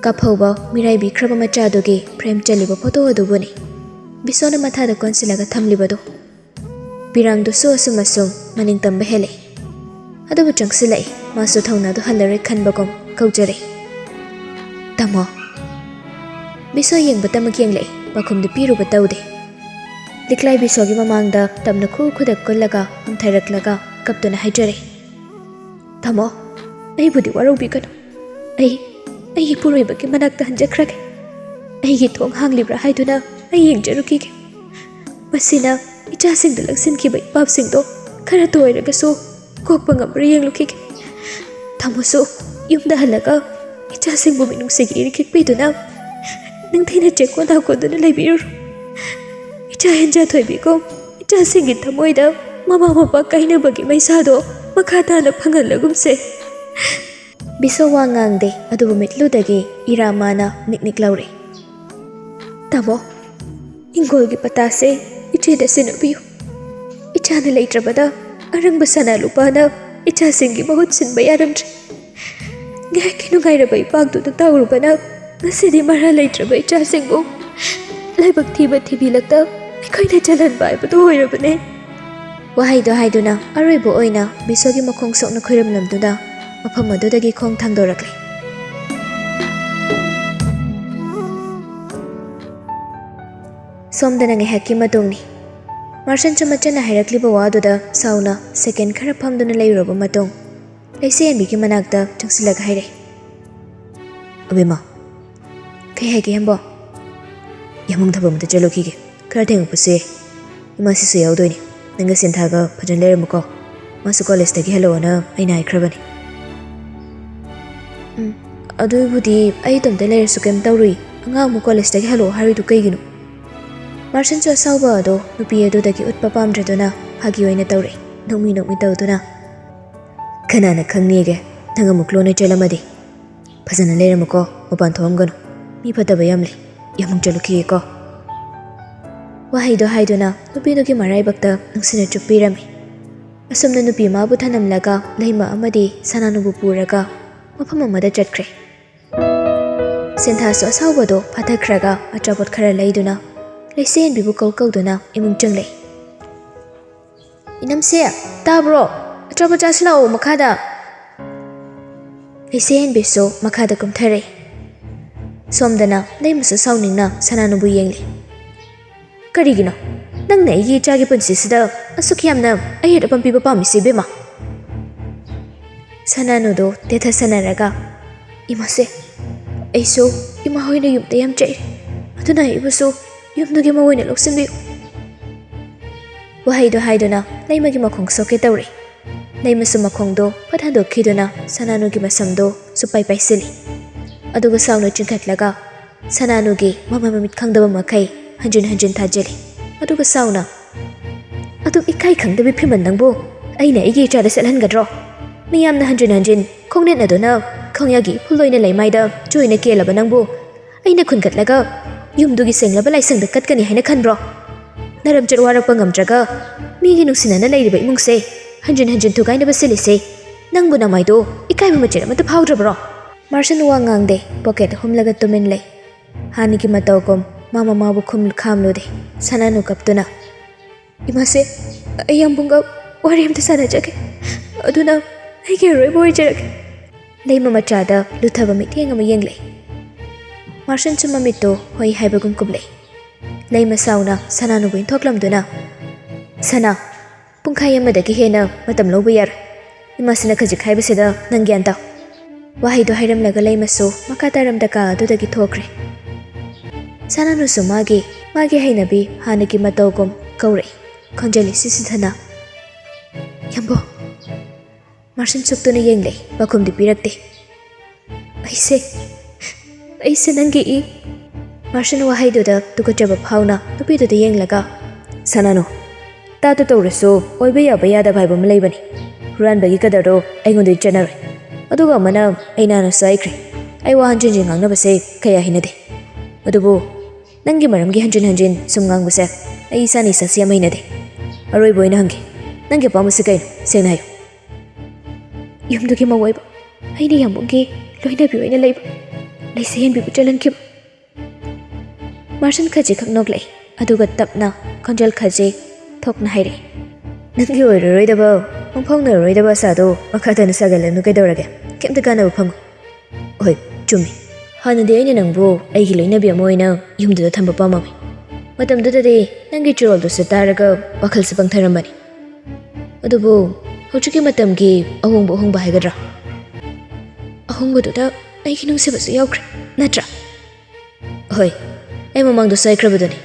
ꯀꯥꯞꯍꯧꯕ ꯃꯤꯔꯥꯏꯕꯤꯈ꯭ꯔꯕ ꯃꯆꯥꯗꯨꯒꯤ ꯐ꯭ꯔꯦꯝ ꯆꯜꯂꯤꯕ ꯐꯣꯇꯣ ꯑꯗꯨꯕꯨꯅꯤ꯫ ꯕꯤꯁꯣꯅ ꯃꯊꯥꯗ ꯀꯣꯟꯁꯤꯜꯂꯒ ꯊꯝꯂꯤꯕꯗꯨ꯫ ꯄꯤꯔꯥꯡꯗꯨꯁꯨ ꯑꯁꯨꯝ ꯑꯁꯨꯝ ꯃꯅꯤꯡ ꯇꯝꯕ ꯍꯦꯜꯂꯛꯏ꯫ ꯑꯗꯨꯕꯨ ꯆꯪꯁꯤꯜꯂꯛꯏ꯫ ꯃꯥꯁꯨ ꯊꯧꯅꯥꯗꯨ ꯍꯜꯂꯔꯣꯏ ꯈꯟꯕꯒꯨꯝ ꯀꯧꯖꯔꯛꯏ, "ꯇꯥꯃꯣ꯫" ꯕꯤꯁꯣ ꯌꯦꯡꯕꯇꯃꯛ ꯌꯦꯡꯂꯛꯏ, ꯄꯥꯎꯈꯨꯝꯗꯨ ꯄꯤꯔꯨꯕ ꯇꯧꯗꯦ꯫ ꯂꯤꯛꯂꯥꯏ ꯕꯤꯁꯣꯒꯤ ꯃꯃꯥꯡꯗ ꯇꯞꯅ ꯈꯨ ꯈꯨꯗꯛ ꯀꯨꯜꯂꯒ ꯍꯟꯊꯔꯛꯂꯒ ꯀꯞꯇꯨꯅ ꯍꯥꯏꯖꯔꯛꯏ, "ꯇꯥꯃꯣ, ꯑꯩꯕꯨꯗꯤ ꯋꯥꯔꯧꯕꯤꯒꯅꯨ꯫ ꯑꯩ, ꯑꯩ ꯏꯄꯨꯔꯣꯏꯕꯒꯤ ꯃꯅꯥꯛꯇ ꯍꯟꯖꯈ꯭ꯔꯒꯦ꯫ ꯑꯩꯒꯤ ꯊꯣꯡ ꯍꯥꯡꯂꯤꯕ꯭ꯔꯥ ꯍꯥꯏꯗꯨꯅ ꯑꯩ ꯌꯦꯡꯖꯔꯨꯈꯤꯒꯦ꯫ ꯃꯁꯤꯅ ꯏꯆꯥꯁꯤꯡꯗ ꯂꯪꯁꯤꯟꯈꯤꯕ ꯏꯄꯥꯞꯁꯤꯡꯗꯣ ꯈꯔꯇ ꯑꯣꯏꯔꯒꯁꯨ ꯀꯣꯛꯄ ꯉꯝꯕ꯭ꯔꯥ ꯌꯦꯡꯂꯨꯈꯤꯒꯦ꯫ ꯇꯥꯃꯣꯁꯨ ꯌꯨꯝꯗ ꯍꯜꯂꯒ ꯏꯆꯥꯁꯤꯡꯕꯨ ꯃꯤꯅꯨꯡꯁꯤꯒꯤ ꯏꯔꯤꯛ ꯄꯤꯗꯨꯅ ꯅꯤꯡꯊꯤꯅ ꯆꯦꯛꯀꯣꯟ ꯅꯥꯀꯣꯟꯗꯨꯅ ꯂꯩꯕꯤꯔꯨꯔꯣ꯫ ꯏꯆꯥ ꯍꯦꯟꯖꯥ ꯊꯣꯏꯕꯤꯒꯨꯝ ꯏꯆꯥꯁꯤꯡꯒꯤ ꯊꯃꯣꯏꯗ ꯃꯃꯥ ꯃꯄꯥ ꯀꯥꯏꯅꯕꯒꯤ ꯃꯩꯁꯥꯗꯣ ꯃꯈꯥ ꯇꯥꯅ ꯐꯪꯍꯜꯂꯒꯨꯝꯁꯦ꯫ ꯕꯤꯁꯣ ꯋꯥ ꯉꯥꯡꯗꯦ, ꯑꯗꯨꯕꯨ ꯃꯤꯠꯂꯨꯗꯒꯤ ꯏꯔꯥꯃꯥꯅ ꯅꯤꯛ ꯅꯤꯛ ꯂꯥꯎꯔꯦ꯫ "ꯇꯥꯃꯣ, ꯍꯤꯡꯒꯣꯜꯒꯤ ꯄꯇꯥꯁꯦ ꯏꯆꯦꯗ ꯁꯤꯟꯅꯕꯤꯌꯨ꯫ ꯏꯆꯥꯅ ꯂꯩꯇ꯭ꯔꯕꯗ ꯑꯔꯪꯕ ꯁꯅꯥ ꯂꯨꯄꯥꯅ ꯏꯆꯥꯁꯤꯡꯒꯤ ꯃꯍꯨꯠ ꯁꯤꯟꯕ ꯌꯥꯔꯝꯗ꯭ꯔꯦ꯫ ꯉꯥꯏꯍꯥꯛꯀꯤ ꯅꯨꯡꯉꯥꯏꯔꯕ ꯏꯄꯥꯛꯇꯨꯗ ꯇꯥꯎꯔꯨꯕꯅ ꯉꯁꯤꯗꯤ ꯃꯔꯥ ꯂꯩꯇ꯭ꯔꯕ ꯏꯆꯥꯁꯤꯡꯕꯨ ꯂꯥꯏꯕꯛ ꯊꯤꯕ ꯊꯤꯕꯤꯂꯛꯇ ꯑꯩꯈꯣꯏꯅ ꯆꯜꯍꯟꯕ ꯍꯥꯏꯕꯗꯨ ꯑꯣꯏꯔꯕꯅꯦ"꯫ ꯋꯥꯍꯩꯗꯣ ꯍꯥꯏꯗꯨꯅ ꯑꯔꯣꯏꯕ ꯑꯣꯏꯅ ꯕꯤꯁꯣꯒꯤ ꯃꯈꯣꯡ ꯁꯣꯛꯅ ꯈꯨꯔꯨꯝꯂꯝꯗꯨꯅ ꯃꯐꯝ ꯑꯗꯨꯗꯒꯤ ꯈꯣꯡ ꯊꯥꯡꯗꯣꯔꯛꯂꯦ꯫ ꯁꯣꯝꯗꯅ ꯉꯥꯏꯍꯥꯛꯀꯤ ꯃꯇꯨꯡꯅꯤ꯫ ꯃꯥꯔꯁꯟꯁꯨ ꯃꯆꯟꯅ ꯍꯥꯏꯔꯛꯂꯤꯕ ꯋꯥꯗꯨꯗ ꯁꯥꯎꯅ ꯁꯦꯀꯦꯟ ꯈꯔ ꯐꯝꯗꯨꯅ ꯂꯩꯔꯨꯔꯕ ꯃꯇꯨꯡ, ꯂꯩꯆꯦꯟꯕꯤꯒꯤ ꯃꯅꯥꯛꯇ ꯆꯪꯁꯤꯜꯂꯒ ꯍꯥꯏꯔꯛꯏ, "ꯑꯕꯦꯝꯃ"꯫ "ꯀꯩ ꯍꯥꯏꯒꯦ, ꯍꯦꯝꯕꯣ?" "ꯌꯥꯃꯨꯡ ꯊꯕꯛ ꯑꯃꯇ ꯆꯠꯂꯨꯈꯤꯒꯦ, ꯈꯔ ꯊꯦꯡꯉꯛꯄꯁꯨ ꯌꯥꯏ꯫ ꯏꯃꯥꯁꯤꯁꯨ ꯌꯥꯎꯗꯣꯏꯅꯤ꯫ ꯅꯪꯒ ꯁꯤꯟꯊꯥꯒ ꯐꯖꯅ ꯂꯩꯔꯝꯃꯨꯀꯣ꯫ ꯃꯥꯁꯨ ꯀꯣꯂꯦꯖꯇꯒꯤ ꯍꯜꯂꯛꯑꯣꯅ ꯑꯩꯅ ꯍꯥꯏꯈ꯭ꯔꯕꯅꯤ"꯫ "ꯎꯝ, ꯑꯗꯨꯕꯨꯗꯤ ꯑꯩ ꯏꯇꯣꯝꯇ ꯂꯩꯔꯁꯨ ꯀꯩꯝ ꯇꯧꯔꯨꯏ꯫ ꯑꯉꯥꯡ ꯑꯃꯨꯛ ꯀꯣꯂꯦꯖꯇꯒꯤ ꯍꯜꯂꯛꯑꯣ ꯍꯥꯏꯔꯨꯏꯗꯨ ꯀꯩꯒꯤꯅꯣ?" ꯃꯥꯔꯁꯟꯁꯨ ꯑꯁꯥꯎꯕ ꯑꯗꯣ ꯅꯨꯄꯤ ꯑꯗꯨꯗꯒꯤ ꯎꯠꯄ ꯄꯥꯝꯗ꯭ꯔꯗꯨꯅ ꯐꯥꯒꯤ ꯑꯣꯏꯅ ꯇꯧꯔꯦ, ꯅꯣꯛꯃꯤ ꯅꯣꯛꯃꯤ ꯇꯧꯗꯨꯅ꯫ "ꯀꯅꯥꯅ ꯈꯪꯅꯤꯒꯦ, ꯅꯪ ꯑꯃꯨꯛ ꯂꯣꯟꯅ ꯆꯦꯜꯂꯝꯃꯗꯤ? ꯐꯖꯅ ꯂꯩꯔꯝꯃꯨꯀꯣ, ꯃꯄꯥꯟ ꯊꯣꯛꯑꯝꯒꯅꯨ꯫ ꯃꯤ ꯐꯠꯇꯕ ꯌꯥꯝ ꯂꯩ꯫ ꯌꯥꯃꯨꯡ ꯆꯠꯂꯨꯈꯤꯒꯦꯀꯣ"꯫ ꯋꯥꯍꯩꯗꯣ ꯍꯥꯏꯗꯨꯅ ꯅꯨꯄꯤꯗꯨꯒꯤ ꯃꯔꯥꯏꯕꯛꯇ ꯅꯨꯡꯁꯤꯅ ꯆꯨꯞꯄꯤꯔꯝꯃꯤ꯫ ꯑꯁꯨꯝꯅ ꯅꯨꯄꯤ ꯑꯃꯕꯨ ꯊꯅꯝꯂꯒ ꯂꯩꯃ ꯑꯃꯗꯤ ꯁꯅꯥꯅꯨꯕꯨ ꯄꯨꯔꯒ ꯃꯐꯝ ꯑꯃꯗ ꯆꯠꯈ꯭ꯔꯦ꯫ ꯁꯦꯟꯊꯥꯁꯨ ꯑꯁꯥꯎꯕꯗꯣ ꯐꯥꯊꯈ꯭ꯔꯒ ꯑꯆꯥꯄꯣꯠ ꯈꯔ ꯂꯩꯗꯨꯅ ꯂꯩꯁꯦꯟꯕꯤꯕꯨ ꯀꯧ ꯀꯧꯗꯨꯅ ꯏꯃꯨꯡ ꯆꯪꯂꯛꯏ꯫ "ꯏꯅꯝꯁꯦ, ꯇꯥꯕ꯭ꯔꯣ? ꯑꯆꯥꯄꯣꯠ ꯆꯥꯁꯤ ꯂꯥꯛꯑꯣ ꯃꯈꯥꯗ"꯫ ꯂꯩꯁꯦꯟꯕꯤꯁꯨ ꯃꯈꯥꯗ ꯀꯨꯝꯊꯔꯛꯏ꯫ ꯁꯣꯝꯗꯅ ꯂꯩꯃꯁꯨ ꯁꯥꯎꯅꯤꯡꯅ ꯁꯅꯥꯅꯨꯕꯨ ꯌꯦꯡꯂꯤ꯫ "ꯀꯔꯤꯒꯤꯅꯣ ꯅꯪꯅ ꯑꯩꯒꯤ ꯏꯆꯥꯒꯤ ꯄꯨꯟꯁꯤꯁꯤꯗ ꯑꯁꯨꯛ ꯌꯥꯝꯅ ꯑꯌꯦꯠ ꯑꯄꯟ ꯄꯤꯕ ꯄꯥꯝꯃꯤꯁꯤ, ꯏꯕꯦꯝꯃ?" ꯁꯅꯥꯅꯨꯗꯨ ꯇꯦꯊꯁꯟꯅꯔꯒ, "ꯏꯃꯥꯁꯦ, ꯑꯩꯁꯨ ꯏꯃꯥ ꯍꯣꯏꯅ ꯌꯨꯝꯗ ꯌꯥꯝ ꯆꯩ, ꯑꯗꯨꯅ ꯑꯩꯕꯨꯁꯨ ꯌꯨꯝꯗꯨꯒꯤ ꯃꯧ ꯑꯣꯏꯅ ꯂꯧꯁꯤꯟꯕꯤꯌꯨ"꯫ ꯋꯥꯍꯩꯗꯨ ꯍꯥꯏꯗꯨꯅ ꯂꯩꯃꯒꯤ ꯃꯈꯣꯡ ꯁꯣꯛꯀꯦ ꯇꯧꯔꯤ꯫ ꯂꯩꯃꯁꯨ ꯃꯈꯣꯡꯗꯣ ꯐꯠ ꯍꯟꯗꯣꯛꯈꯤꯗꯨꯅ ꯁꯅꯥꯅꯨꯒꯤ ꯃꯁꯝꯗꯣ ꯁꯨꯄꯥꯏ ꯄꯥꯏꯁꯤꯜꯂꯤ꯫ ꯑꯗꯨꯒ ꯁꯥꯎꯅ ꯆꯤꯡꯈꯠꯂꯒ ꯁꯅꯥꯅꯨꯒꯤ ꯃꯃꯥꯏ ꯃꯃꯤꯠ ꯈꯪꯗꯕ ꯃꯈꯩ ꯍꯟꯖꯤꯟ ꯍꯟꯖꯤꯟ ꯊꯥꯖꯤꯜꯂꯤ꯫ ꯑꯗꯨꯒ ꯁꯥꯎꯅ, "ꯑꯗꯨꯛ ꯏꯀꯥꯏ ꯈꯪꯗꯕꯤ ꯐꯤꯃꯟ ꯅꯪꯕꯨ! ꯑꯩꯅ ꯑꯩꯒꯤ ꯏꯆꯥꯗ ꯁꯦꯠꯍꯟꯒꯗ꯭ꯔꯣ? ꯃꯤꯌꯥꯝꯅ ꯍꯟꯖꯤꯟ ꯍꯟꯖꯤꯟ ꯈꯣꯡꯅꯦꯠꯅꯗꯨꯅ ꯈꯣꯡꯌꯥꯒꯤ ꯏꯐꯨꯜ ꯑꯣꯏꯅ ꯂꯩꯃꯥꯏꯗ ꯆꯨ ꯑꯣꯏꯅ ꯀꯦꯜꯂꯕ ꯅꯪꯕꯨ ꯑꯩꯅ ꯈꯨꯟꯒꯠꯂꯒ ꯌꯨꯝꯗꯨꯒꯤ ꯁꯦꯡꯂꯕ ꯂꯥꯏꯁꯪꯗ ꯀꯠꯀꯅꯤ ꯍꯥꯏꯅ ꯈꯟꯕ꯭ꯔꯣ? ꯅꯔꯝꯆꯠ ꯋꯥꯔꯛꯄ ꯉꯝꯗ꯭ꯔꯒ ꯃꯤꯒꯤ ꯅꯨꯡꯁꯤꯅꯅ ꯂꯩꯔꯤꯕ ꯏꯃꯨꯡꯁꯦ ꯍꯟꯖꯤꯟ ꯍꯟꯖꯤꯟ ꯊꯨꯒꯥꯏꯅꯕ ꯁꯤꯜꯂꯤꯁꯦ ꯅꯪꯕꯨ ꯅꯃꯥꯏꯗꯣ ꯏꯀꯥꯏꯕ ꯃꯆꯦꯠ ꯑꯃꯠꯇ ꯐꯥꯎꯗ꯭ꯔꯕ꯭ꯔꯣ? ꯃꯥꯔꯁꯟ ꯋꯥ ꯉꯥꯡꯗꯦ, ꯄꯣꯀꯦꯠ ꯍꯨꯝꯂꯒ ꯇꯨꯃꯤꯟ ꯂꯩ꯫ ꯍꯥꯟꯅꯒꯤ ꯃꯇꯧꯒꯨꯝ ꯃꯥ ꯃꯃꯥꯕꯨ ꯈꯨꯝ ꯈꯥꯝꯂꯨꯗꯦ꯫ ꯁꯅꯥꯅꯨ ꯀꯞꯇꯨꯅ, "ꯏꯃꯥꯁꯦ, ꯑꯩ ꯌꯥꯝꯕꯨꯡꯒ ꯋꯥꯔꯤ ꯑꯝꯇ ꯁꯥꯟꯅꯖꯒꯦ꯫ ꯑꯗꯨꯅ ꯑꯩꯒꯤ ꯑꯔꯣꯏꯕ ꯑꯣꯏꯖꯔꯒꯦ꯫" ꯂꯩꯃ ꯃꯆꯥꯗ ꯂꯨꯊꯕ ꯃꯤꯠꯌꯦꯡ ꯑꯃ ꯌꯦꯡꯂꯛꯏ꯫ ꯃꯥꯔꯁꯟꯁꯨ ꯃꯃꯤꯠꯇꯣ ꯍꯣꯏ ꯍꯥꯏꯕꯒꯨꯝ ꯀꯨꯝꯂꯛꯏ꯫ ꯂꯩꯃ ꯁꯥꯎꯅ ꯁꯅꯥꯅꯨꯕꯨ ꯏꯟꯊꯣꯛꯂꯝꯗꯨꯅ, "ꯁꯅꯥ, ꯄꯨꯡꯈꯥꯏ ꯑꯃꯗꯒꯤ ꯍꯦꯟꯅ ꯃꯇꯝ ꯂꯧꯕ ꯌꯥꯔꯣꯏ꯫ ꯏꯃꯥꯁꯤꯅ ꯈꯖꯤꯛ ꯍꯥꯏꯕꯁꯤꯗ ꯅꯪ ꯒ꯭ꯌꯥꯟ ꯇꯥꯎ꯫" ꯋꯥꯍꯩꯗꯨ ꯍꯥꯏꯔꯝꯂꯒ ꯂꯩꯃꯁꯨ ꯃꯈꯥ ꯇꯥꯔꯝꯗ ꯀꯥ ꯑꯗꯨꯗꯒꯤ ꯊꯣꯛꯈ꯭ꯔꯦ꯫ ꯁꯅꯥꯅꯨꯁꯨ ꯃꯥꯒꯤ, ꯃꯥꯒꯤ ꯍꯩꯅꯕꯤ ꯍꯥꯟꯅꯒꯤ ꯃꯇꯧꯒꯨꯝ ꯀꯧꯔꯛꯏ, ꯈꯣꯟꯖꯦꯜ ꯏꯁꯤ ꯁꯤꯊꯅ, "ꯌꯥꯝꯕꯣ꯫" ꯃꯥꯔꯁꯟ ꯁꯨꯛꯇꯨꯅ ꯌꯦꯡꯂꯦ, ꯄꯥꯎꯈꯨꯝꯗꯤ ꯄꯤꯔꯛꯇꯦ꯫ "ꯑꯩꯁꯦ, ꯑꯩꯁꯦ ꯅꯪꯒꯤ ꯏ꯫" ꯃꯥꯔꯁꯟ ꯋꯥꯍꯩꯗꯨꯗ ꯇꯨꯀꯠꯆꯕ ꯐꯥꯎꯅ ꯅꯨꯄꯤꯗꯨꯗ ꯌꯦꯡꯂꯒ, "ꯁꯅꯥꯅꯨ, ꯇꯥꯠꯇ ꯇꯧꯔꯁꯨ ꯑꯣꯏꯕ ꯌꯥꯕ ꯌꯥꯗꯕ ꯍꯥꯏꯕ ꯑꯃ ꯂꯩꯕꯅꯤ꯫ ꯍꯨꯔꯥꯟꯕꯒꯤ ꯀꯗꯔꯗꯣ ꯑꯩꯉꯣꯟꯗ ꯆꯠꯅꯔꯣꯏ꯫ ꯑꯗꯨꯒ ꯑꯃꯅ ꯑꯩ ꯅꯍꯥꯟꯅ ꯆꯥꯏꯈ꯭ꯔꯦ꯫ ꯑꯩ ꯋꯥ ꯍꯟꯖꯤꯟ ꯍꯟꯖꯤꯟ ꯉꯥꯡꯅꯕꯁꯦ ꯀꯌꯥ ꯍꯩꯅꯗꯦ꯫ ꯑꯗꯨꯕꯨ ꯅꯪꯒꯤ ꯃꯔꯝꯒꯤ ꯍꯟꯖꯤꯟ ꯍꯟꯖꯤꯟ ꯁꯨꯝ ꯉꯥꯡꯕꯁꯦ ꯑꯩ ꯏꯁꯥꯅ ꯏꯁꯥꯁꯤ ꯌꯥꯝ ꯍꯩꯅꯗꯦ꯫ ꯑꯔꯣꯏꯕ ꯑꯣꯏꯅ ꯍꯪꯒꯦ, ꯅꯪꯒꯤ ꯑꯄꯥꯝꯕꯁꯤ ꯀꯩꯅꯣ? ꯁꯦꯡꯅ ꯍꯥꯏꯌꯨ꯫" "ꯌꯨꯝꯗꯨꯒꯤ ꯃꯧ ꯑꯣꯏꯕ, ꯑꯩꯅ ꯌꯥꯝꯕꯨꯡꯒꯤ ꯂꯣꯏꯅꯕꯤ ꯑꯣꯏꯅ ꯂꯩꯕ, ꯂꯩꯁꯦ ꯍꯦꯟꯕꯤꯕꯨ ꯆꯜꯍꯟꯈꯤꯕ꯫" ꯃꯥꯔꯁꯟ ꯈꯖꯤꯛꯈꯛ ꯅꯣꯛꯂꯛꯏ, ꯑꯗꯨꯒ ꯇꯞꯅ ꯈꯣꯟꯖꯦꯜ ꯈꯖꯤꯛ ꯊꯣꯛꯅ ꯍꯥꯏꯔꯛꯏ, "ꯅꯪꯒꯤ ꯑꯣꯏꯔꯔꯣꯏꯗꯕ, ꯃꯪꯐꯥꯎꯅꯔꯔꯣꯏꯗꯕ ꯑꯁꯥꯗꯣ ꯃꯈꯥ ꯇꯥꯅ ꯁꯥꯒꯠꯂꯅꯨ꯫ ꯀꯩꯗꯧꯔꯒꯦ? ꯀꯩꯝꯇ ꯀꯥꯟꯅꯕ ꯐꯪꯉꯣꯏ꯫" "ꯍꯣꯏ, ꯆꯨꯝꯃꯤ꯫ ꯍꯥꯟꯅꯗꯤ ꯑꯩꯅ ꯅꯪꯕꯨ ꯑꯩꯒꯤ ꯂꯣꯏꯅꯕꯤ ꯑꯃ ꯑꯣꯏꯅ ꯌꯨꯝꯗꯨꯗ ꯊꯝꯕ ꯄꯥꯝꯃꯝꯃꯤ꯫ ꯃꯇꯝꯗꯨꯗꯗꯤ ꯅꯪꯒꯤ ꯆꯨꯔꯣꯜꯗꯨꯁꯨ ꯇꯥꯔꯒ ꯋꯥꯈꯜꯁꯨ ꯄꯪꯊꯔꯝꯕꯅꯤ꯫ ꯑꯗꯨꯕꯨ ꯍꯧꯖꯤꯛꯀꯤ ꯃꯇꯝꯒꯤ ꯑꯍꯣꯡꯕ, ꯑꯍꯣꯡꯕ ꯍꯥꯏꯒꯗ꯭ꯔꯥ? ꯑꯍꯣꯡꯕꯗꯨꯗ ꯑꯩꯒꯤ ꯅꯨꯡꯁꯤꯕꯁꯨ ꯌꯥꯎꯈ꯭ꯔꯦ, ꯅꯠꯇ꯭ꯔꯥ?" "ꯍꯣꯏ, ꯑꯩ ꯃꯃꯥꯡꯗ ꯁꯣꯏꯈ꯭ꯔꯕꯗꯨꯅꯤ꯫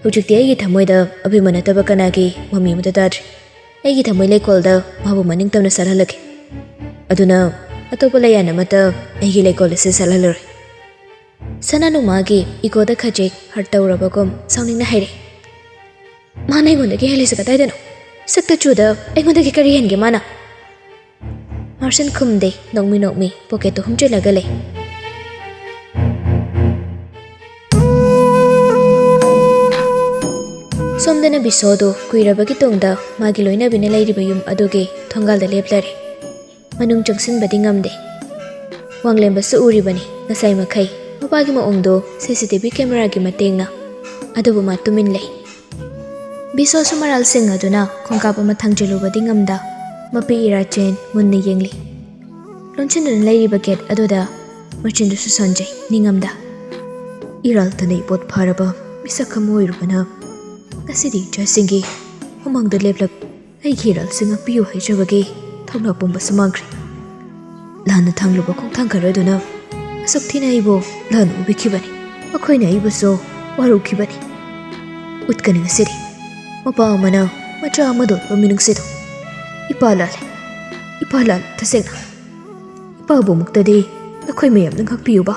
ꯍꯧꯖꯤꯛꯇꯤ ꯑꯩꯒꯤ ꯊꯃꯣꯏꯗ ꯑꯕꯤꯃ ꯅꯠꯇꯕ ꯀꯅꯥꯒꯤ ꯃꯃꯤ ꯑꯃꯠꯇ ꯇꯥꯗ꯭ꯔꯦ꯫ ꯑꯩꯒꯤ ꯊꯃꯣꯏ ꯂꯩꯀꯣꯜꯗ ꯃꯥꯕꯨ ꯃꯅꯤꯡ ꯇꯝꯅ ꯆꯠꯍꯜꯂꯒꯦ꯫ ꯑꯗꯨꯅ ꯑꯇꯣꯞꯄ ꯂꯩꯌꯥꯟ ꯑꯃꯠꯇ ꯑꯩꯒꯤ ꯂꯩꯀꯣꯜ ꯑꯁꯤ ꯆꯠꯍꯜꯂꯔꯣꯏ꯫" ꯁꯅꯥꯅꯨ ꯃꯥꯒꯤ ꯏꯒꯣꯗ ꯈꯖꯤꯛ ꯍꯔꯠ ꯇꯧꯔꯕꯒꯨꯝ ꯁꯥꯎꯅꯤꯡꯅ ꯍꯥꯏꯔꯛꯏ, "ꯃꯥꯅ ꯑꯩꯉꯣꯟꯗꯒꯤ ꯍꯦꯜꯂꯤꯁꯦ ꯀꯗꯥꯏꯗꯅꯣ? ꯁꯛꯇ ꯆꯨꯗ ꯑꯩꯉꯣꯟꯗꯒꯤ ꯀꯔꯤ ꯍꯦꯟꯒꯦ ꯃꯥꯅ? ꯃꯥꯔꯁꯟ ꯈꯨꯝꯗꯦ, ꯅꯣꯛꯃꯤ ꯅꯣꯛꯃꯤ ꯄꯣꯀꯦꯠꯇꯨ ꯍꯨꯝꯖꯤꯜꯂꯒ ꯂꯩ꯫ ꯁꯣꯝꯗꯅ ꯕꯤꯁꯣꯗꯨ ꯀꯨꯏꯔꯕꯒꯤ ꯇꯨꯡꯗ ꯃꯥꯒꯤ ꯂꯣꯏꯅꯕꯤꯅ ꯂꯩꯔꯤꯕ ꯌꯨꯝ ꯑꯗꯨꯒꯤ ꯊꯣꯡꯒꯥꯜꯗ ꯂꯦꯞꯂꯔꯦ꯫ ꯃꯅꯨꯡ ꯆꯪꯁꯤꯟꯕꯗꯤ ꯉꯝꯗꯦ꯫ ꯋꯥꯡꯂꯦꯝꯕꯁꯨ ꯎꯔꯤꯕꯅꯤ ꯉꯁꯥꯏ ꯃꯈꯩ ꯃꯄꯥꯒꯤ ꯃꯑꯣꯡꯗꯨ ꯁꯤ ꯁꯤ ꯇꯤ ꯚꯤ ꯀꯦꯃꯦꯔꯥꯒꯤ ꯃꯇꯦꯡꯅ꯫ ꯑꯗꯨꯕꯨ ꯃꯥ ꯇꯨꯃꯤꯟ ꯂꯩ꯫ ꯕꯤꯁꯣꯁꯨ ꯃꯔꯥꯜ ꯁꯤꯡꯉꯗꯨꯅ ꯈꯣꯡꯀꯥꯞ ꯑꯃ ꯊꯥꯡꯖꯤꯜꯂꯨꯕꯗꯤ ꯉꯝꯗ ꯃꯄꯤ ꯏꯔꯥꯆꯦꯟ ꯃꯨꯟꯅ ꯌꯦꯡꯂꯤ꯫ ꯂꯣꯟꯁꯤꯟꯗꯨꯅ ꯂꯩꯔꯤꯕ ꯒꯦꯠ ꯑꯗꯨꯗ ꯃꯆꯤꯟꯗꯨꯁꯨ ꯁꯣꯟꯖꯩ ꯅꯤꯡꯉꯝꯗ꯫ "ꯏꯔꯥꯜ ꯇꯅꯩ ꯄꯣꯠ ꯐꯥꯔꯕ ꯃꯤꯁꯛ ꯑꯃ ꯑꯣꯏꯔꯨꯕꯅ ꯉꯁꯤꯗꯤ ꯏꯆꯥꯁꯤꯡꯒꯤ ꯃꯃꯥꯡꯗ ꯂꯦꯞꯂꯛ ꯑꯩꯒꯤ ꯏꯔꯥꯜꯁꯤꯡ ꯉꯥꯛꯄꯤꯌꯨ ꯍꯥꯏꯖꯕꯒꯤ ꯊꯧꯅꯥ ꯄꯨꯝꯕꯁꯨ ꯃꯥꯡꯈ꯭ꯔꯦ꯫ ꯂꯥꯟꯅ ꯊꯥꯡꯂꯨꯕ ꯈꯣꯡꯊꯥꯡ ꯈꯔꯗꯨꯅ ꯑꯁꯨꯛ ꯊꯤꯅ ꯑꯩꯕꯨ ꯂꯥꯟꯅ ꯎꯕꯤꯈꯤꯕꯅꯤ꯫ ꯃꯈꯣꯏꯅ ꯑꯩꯕꯨꯁꯨ ꯋꯥꯔꯧꯈꯤꯕꯅꯤ꯫ ꯎꯠꯀꯅꯤ ꯉꯁꯤꯗꯤ ꯃꯄꯥ ꯑꯃꯅ ꯃꯆꯥ ꯑꯃꯗ ꯎꯠꯄ ꯃꯤꯅꯨꯡꯁꯤꯗꯣ꯫ ꯏꯄꯥ ꯂꯥꯜꯂꯦ, ꯏꯄꯥ ꯂꯥꯜꯂꯦ ꯇꯁꯦꯡꯅ꯫ ꯏꯄꯥꯕꯨꯃꯛꯇꯗꯤ ꯅꯈꯣꯏ ꯃꯌꯥꯝꯅ ꯉꯥꯛꯄꯤꯌꯨꯕ꯫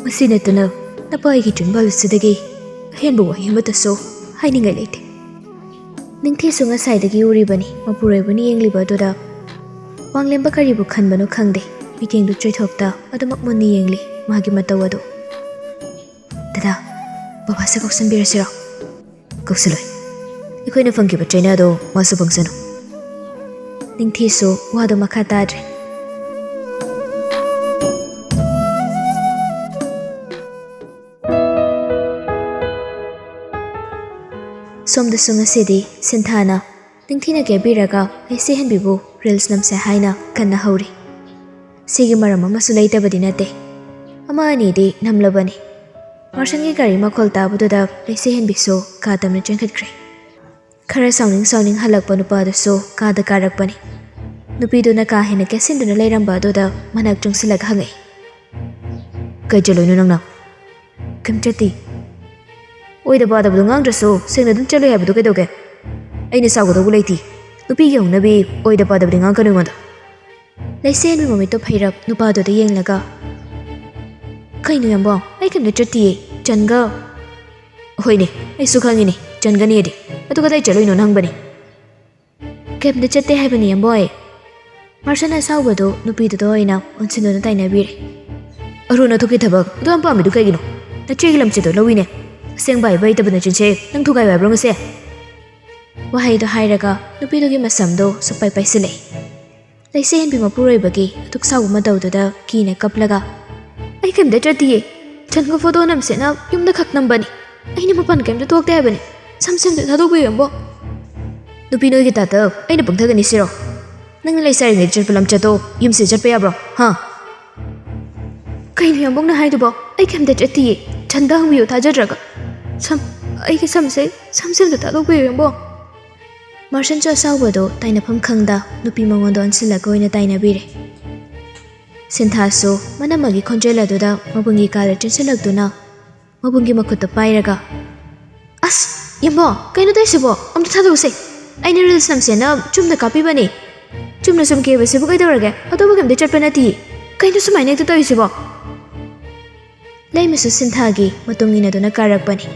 ꯃꯁꯤ ꯅꯠꯇꯅ ꯅꯄꯥ ꯑꯩꯒꯤ ꯆꯤꯟꯕꯥꯜ ꯑꯁꯤꯗꯒꯤ ꯑꯍꯦꯟꯕ ꯋꯥꯍꯩ ꯑꯃꯠꯇꯁꯨ ꯍꯥꯏꯅꯤꯡꯉꯥꯏ ꯂꯩꯇꯦ"꯫ ꯅꯤꯡꯊꯤꯁꯨ ꯉꯁꯥꯏꯗꯒꯤ ꯎꯔꯤꯕꯅꯤ ꯃꯄꯨꯔꯣꯏꯕꯅ ꯌꯦꯡꯂꯤꯕ ꯑꯗꯨꯗ꯫ ꯋꯥꯡꯂꯦꯝꯕ ꯀꯔꯤꯕꯨ ꯈꯟꯕꯅꯣ ꯈꯪꯗꯦ, ꯃꯤꯠꯌꯦꯡꯗꯨ ꯆꯣꯏꯊꯣꯛꯇ ꯑꯗꯨꯃꯛ ꯃꯨꯟꯅ ꯌꯦꯡꯂꯤ ꯃꯥꯒꯤ ꯃꯇꯧ ꯑꯗꯨ꯫ "ꯗꯗꯥ, ꯕꯕꯥꯁꯦ ꯀꯧꯁꯟꯕꯤꯔꯁꯤꯔꯣ?" "ꯀꯧꯁꯜꯂꯣꯏ꯫ ꯑꯩꯈꯣꯏꯅ ꯐꯪꯈꯤꯕ ꯆꯩꯅꯥꯗꯣ ꯃꯥꯁꯨ ꯐꯪꯁꯅꯨ"꯫ ꯅꯤꯡꯊꯤꯁꯨ ꯋꯥꯗꯣ ꯃꯈꯥ ꯇꯥꯗ꯭ꯔꯦ꯫ ꯁꯣꯝꯗꯁꯨ ꯉꯁꯤꯗꯤ ꯁꯤꯟꯊꯥꯅ ꯅꯤꯡꯊꯤꯅ ꯀꯦꯕꯤꯔꯒ ꯂꯩꯁꯦꯍꯟꯕꯤꯕꯨ ꯔꯤꯜꯁ ꯅꯝꯁꯦ ꯍꯥꯏꯅ ꯀꯟꯅ ꯍꯧꯔꯤ꯫ ꯁꯤꯒꯤ ꯃꯔꯝ ꯑꯃꯁꯨ ꯂꯩꯇꯕꯗꯤ ꯅꯠꯇꯦ꯫ ꯑꯃ ꯑꯅꯤꯗꯤ ꯅꯝꯂꯕꯅꯤ꯫ ꯃꯥꯔꯁꯟꯒꯤ ꯒꯥꯔꯤ ꯃꯈꯣꯜ ꯇꯥꯕꯗꯨꯗ ꯂꯩꯁꯦꯍꯟꯕꯤꯁꯨ ꯀꯥ ꯇꯝꯅ ꯆꯦꯟꯈꯠꯈ꯭ꯔꯦ꯫ ꯈꯔ ꯁꯥꯎꯅꯤꯡ ꯁꯥꯎꯅꯤꯡ ꯍꯜꯂꯛꯄ ꯅꯨꯄꯥꯗꯨꯁꯨ ꯀꯥꯗ ꯀꯥꯔꯛꯄꯅꯤ꯫ ꯅꯨꯄꯤꯗꯨꯅ ꯀꯥ ꯍꯦꯟꯅ ꯀꯦꯁꯤꯟꯗꯨꯅ ꯂꯩꯔꯝꯕ ꯑꯗꯨꯗ ꯃꯅꯥꯛ ꯆꯪꯁꯤꯜꯂꯒ ꯍꯪꯉꯛꯏ꯫ "ꯀꯩ ꯆꯠꯂꯣꯏꯅꯣ ꯅꯪꯅ?" "ꯀꯩꯝ ꯆꯠꯇꯦ"꯫ "ꯑꯣꯏꯗ ꯄꯥꯗꯕꯗꯣ ꯉꯥꯡꯗ꯭ꯔꯁꯨ ꯁꯦꯡꯅ ꯑꯗꯨꯝ ꯆꯠꯂꯣꯏ ꯍꯥꯏꯕꯗꯣ ꯀꯩꯗꯧꯒꯦ? ꯑꯩꯅ ꯁꯥꯎꯒꯗꯧꯕ ꯂꯩꯇꯦ꯫ ꯅꯨꯄꯤꯒꯤ ꯍꯧꯅꯕꯤ ꯑꯣꯏꯗ ꯄꯥꯗꯕꯗꯤ ꯉꯥꯡꯒꯅꯨ ꯑꯩꯉꯣꯟꯗ"꯫ ꯂꯩꯁꯦꯟꯕꯤ ꯃꯃꯤꯠꯇꯣ ꯐꯩꯔꯞ ꯅꯨꯄꯥꯗꯨꯗ ꯌꯦꯡꯂꯒ, "ꯀꯩꯅꯣ ꯌꯥꯝꯕꯣ? ꯑꯩ ꯀꯩꯝꯇ ꯆꯠꯇꯤꯌꯦ꯫ ꯆꯟꯒ"꯫ "ꯍꯣꯏꯅꯦ, ꯑꯩꯁꯨ ꯈꯪꯉꯤꯅꯦ, ꯆꯟꯒꯅꯤꯗꯤ꯫ ꯑꯗꯨ ꯀꯗꯥꯏ ꯆꯠꯂꯨꯏꯅꯣꯅ ꯍꯪꯕꯅꯦ"꯫ ꯀꯦꯞꯇ ꯆꯠꯇꯦ ꯍꯥꯏꯕꯅꯤ, ꯌꯥꯝꯕꯣꯏ꯫ ꯃꯥꯔꯁꯟ ꯑꯁꯥꯎꯕꯗꯨ ꯅꯨꯄꯤꯗꯨꯗ ꯑꯣꯏꯅ ꯑꯣꯟꯁꯤꯟꯗꯨꯅ ꯇꯥꯏꯅꯕꯤꯔꯦ꯫ ꯑꯔꯨꯅ ꯊꯣꯛꯀꯤ ꯊꯕꯛ ꯑꯗꯨ ꯌꯥꯝ ꯄꯥꯝꯃꯤꯗꯨ ꯀꯩꯒꯤꯅꯣ? ꯅꯆꯦꯒꯤ ꯂꯝꯆꯠꯇꯣ ꯂꯧꯏꯅꯦ꯫ ꯑꯁꯦꯡꯕ ꯍꯥꯏꯕ ꯍꯩꯇꯕ ꯅꯆꯤꯟꯁꯦ ꯅꯪ ꯊꯨꯒꯥꯏꯌꯨ ꯍꯥꯏꯕ꯭ꯔꯣ ꯉꯁꯤ? ꯋꯥꯍꯩꯗꯣ ꯍꯥꯏꯔꯒ ꯅꯨꯄꯤꯗꯨꯒꯤ ꯃꯁꯝꯗꯣ ꯁꯨꯞꯄꯥꯏ ꯄꯥꯏꯁꯤꯜꯂꯛꯏ꯫ ꯂꯩꯁꯦ ꯍꯦꯟꯕꯤ ꯃꯄꯨꯔꯣꯏꯕꯒꯤ ꯑꯗꯨꯛ ꯁꯥꯎꯕ ꯃꯇꯧꯗꯨꯗ ꯀꯤꯅ ꯀꯞꯂꯒ, "ꯑꯩ ꯀꯩꯝꯇ ꯆꯠꯇꯤꯌꯦ꯫ ꯏꯊꯟꯒ ꯐꯣꯇꯣ ꯅꯝꯁꯦꯅ ꯌꯨꯝꯗ ꯈꯛ ꯅꯝꯕꯅꯤ꯫ ꯑꯩꯅ ꯃꯄꯥꯟ ꯀꯩꯝꯇ ꯊꯣꯛꯇꯦ ꯍꯥꯏꯕꯅꯤ꯫ ꯁꯝꯁꯦ ꯑꯝꯇ ꯊꯥꯗꯣꯛꯄꯤꯌꯨ, ꯌꯥꯝꯕꯣ꯫" "ꯅꯨꯄꯤ ꯅꯣꯏꯒꯤ ꯇꯥꯇ ꯑꯩꯅ ꯄꯪꯊꯒꯅꯤ ꯁꯤꯔꯣ? ꯅꯪꯅ ꯂꯩꯁꯥꯔꯤꯉꯩꯗ ꯆꯠꯄ ꯂꯝꯆꯠꯇꯣ ꯌꯨꯝꯁꯤꯗ ꯆꯠꯄ ꯌꯥꯕ꯭ꯔꯣ, ꯍꯥ?" "ꯀꯩꯅꯣ ꯌꯥꯝꯕꯨꯡꯅ ꯍꯥꯏꯗꯨꯕꯣ? ꯑꯩ ꯀꯩꯝꯇ ꯆꯠꯇꯤꯌꯦ꯫ ꯏꯊꯟꯗ ꯍꯪꯕꯤꯌꯨ ꯊꯥꯖꯗ꯭ꯔꯒ꯫ ꯁꯝ, ꯑꯩꯒꯤ ꯁꯝꯁꯦ, ꯁꯝꯁꯦ ꯑꯝꯇ ꯊꯥꯗꯣꯛꯄꯤꯌꯨ, ꯌꯥꯝꯕꯣ꯫" ꯃꯥꯔꯁꯟꯁꯨ ꯑꯁꯥꯎꯕꯗꯣ ꯇꯥꯏꯅꯐꯝ ꯈꯪꯗ ꯅꯨꯄꯤ ꯃꯉꯣꯟꯗ ꯑꯣꯟꯁꯤꯜꯂꯒ ꯑꯣꯏꯅ ꯇꯥꯏꯅꯕꯤꯔꯦ꯫ ꯁꯤꯟꯊꯥꯁꯨ ꯃꯅꯝꯃꯒꯤ ꯈꯣꯟꯖꯦꯜ ꯑꯗꯨꯗ ꯃꯕꯨꯡꯒꯤ ꯀꯥꯗ ꯆꯦꯟꯁꯤꯜꯂꯛꯇꯨꯅ ꯃꯕꯨꯡꯒꯤ ꯃꯈꯨꯠꯇ ꯄꯥꯏꯔꯒ, "ꯑꯁ, ꯌꯥꯝꯕꯣ, ꯀꯩꯅꯣ ꯇꯧꯔꯤꯁꯤꯕꯣ? ꯑꯝꯇ ꯊꯥꯗꯣꯛꯁꯦ꯫ ꯑꯩꯅ ꯔꯤꯜꯁ ꯅꯝꯁꯦꯅ ꯆꯨꯝꯅ ꯀꯥꯞꯄꯤꯕꯅꯤ꯫ ꯆꯨꯝꯅ ꯁꯨꯝ ꯀꯦꯕꯁꯤꯕꯨ ꯀꯩꯗꯧꯔꯒꯦ? ꯑꯇꯣꯞꯄ ꯀꯩꯝꯇ ꯆꯠꯄ ꯅꯠꯇꯤꯌꯦ꯫ ꯀꯩꯅꯣ ꯁꯨꯃꯥꯏꯅ ꯍꯦꯛꯇ ꯇꯧꯔꯤꯁꯤꯕꯣ?" ꯂꯩꯃꯁꯨ ꯁꯤꯟꯊꯥꯒꯤ ꯃꯇꯨꯡ ꯏꯟꯅꯗꯨꯅ ꯀꯥꯔꯛꯄꯅꯤ꯫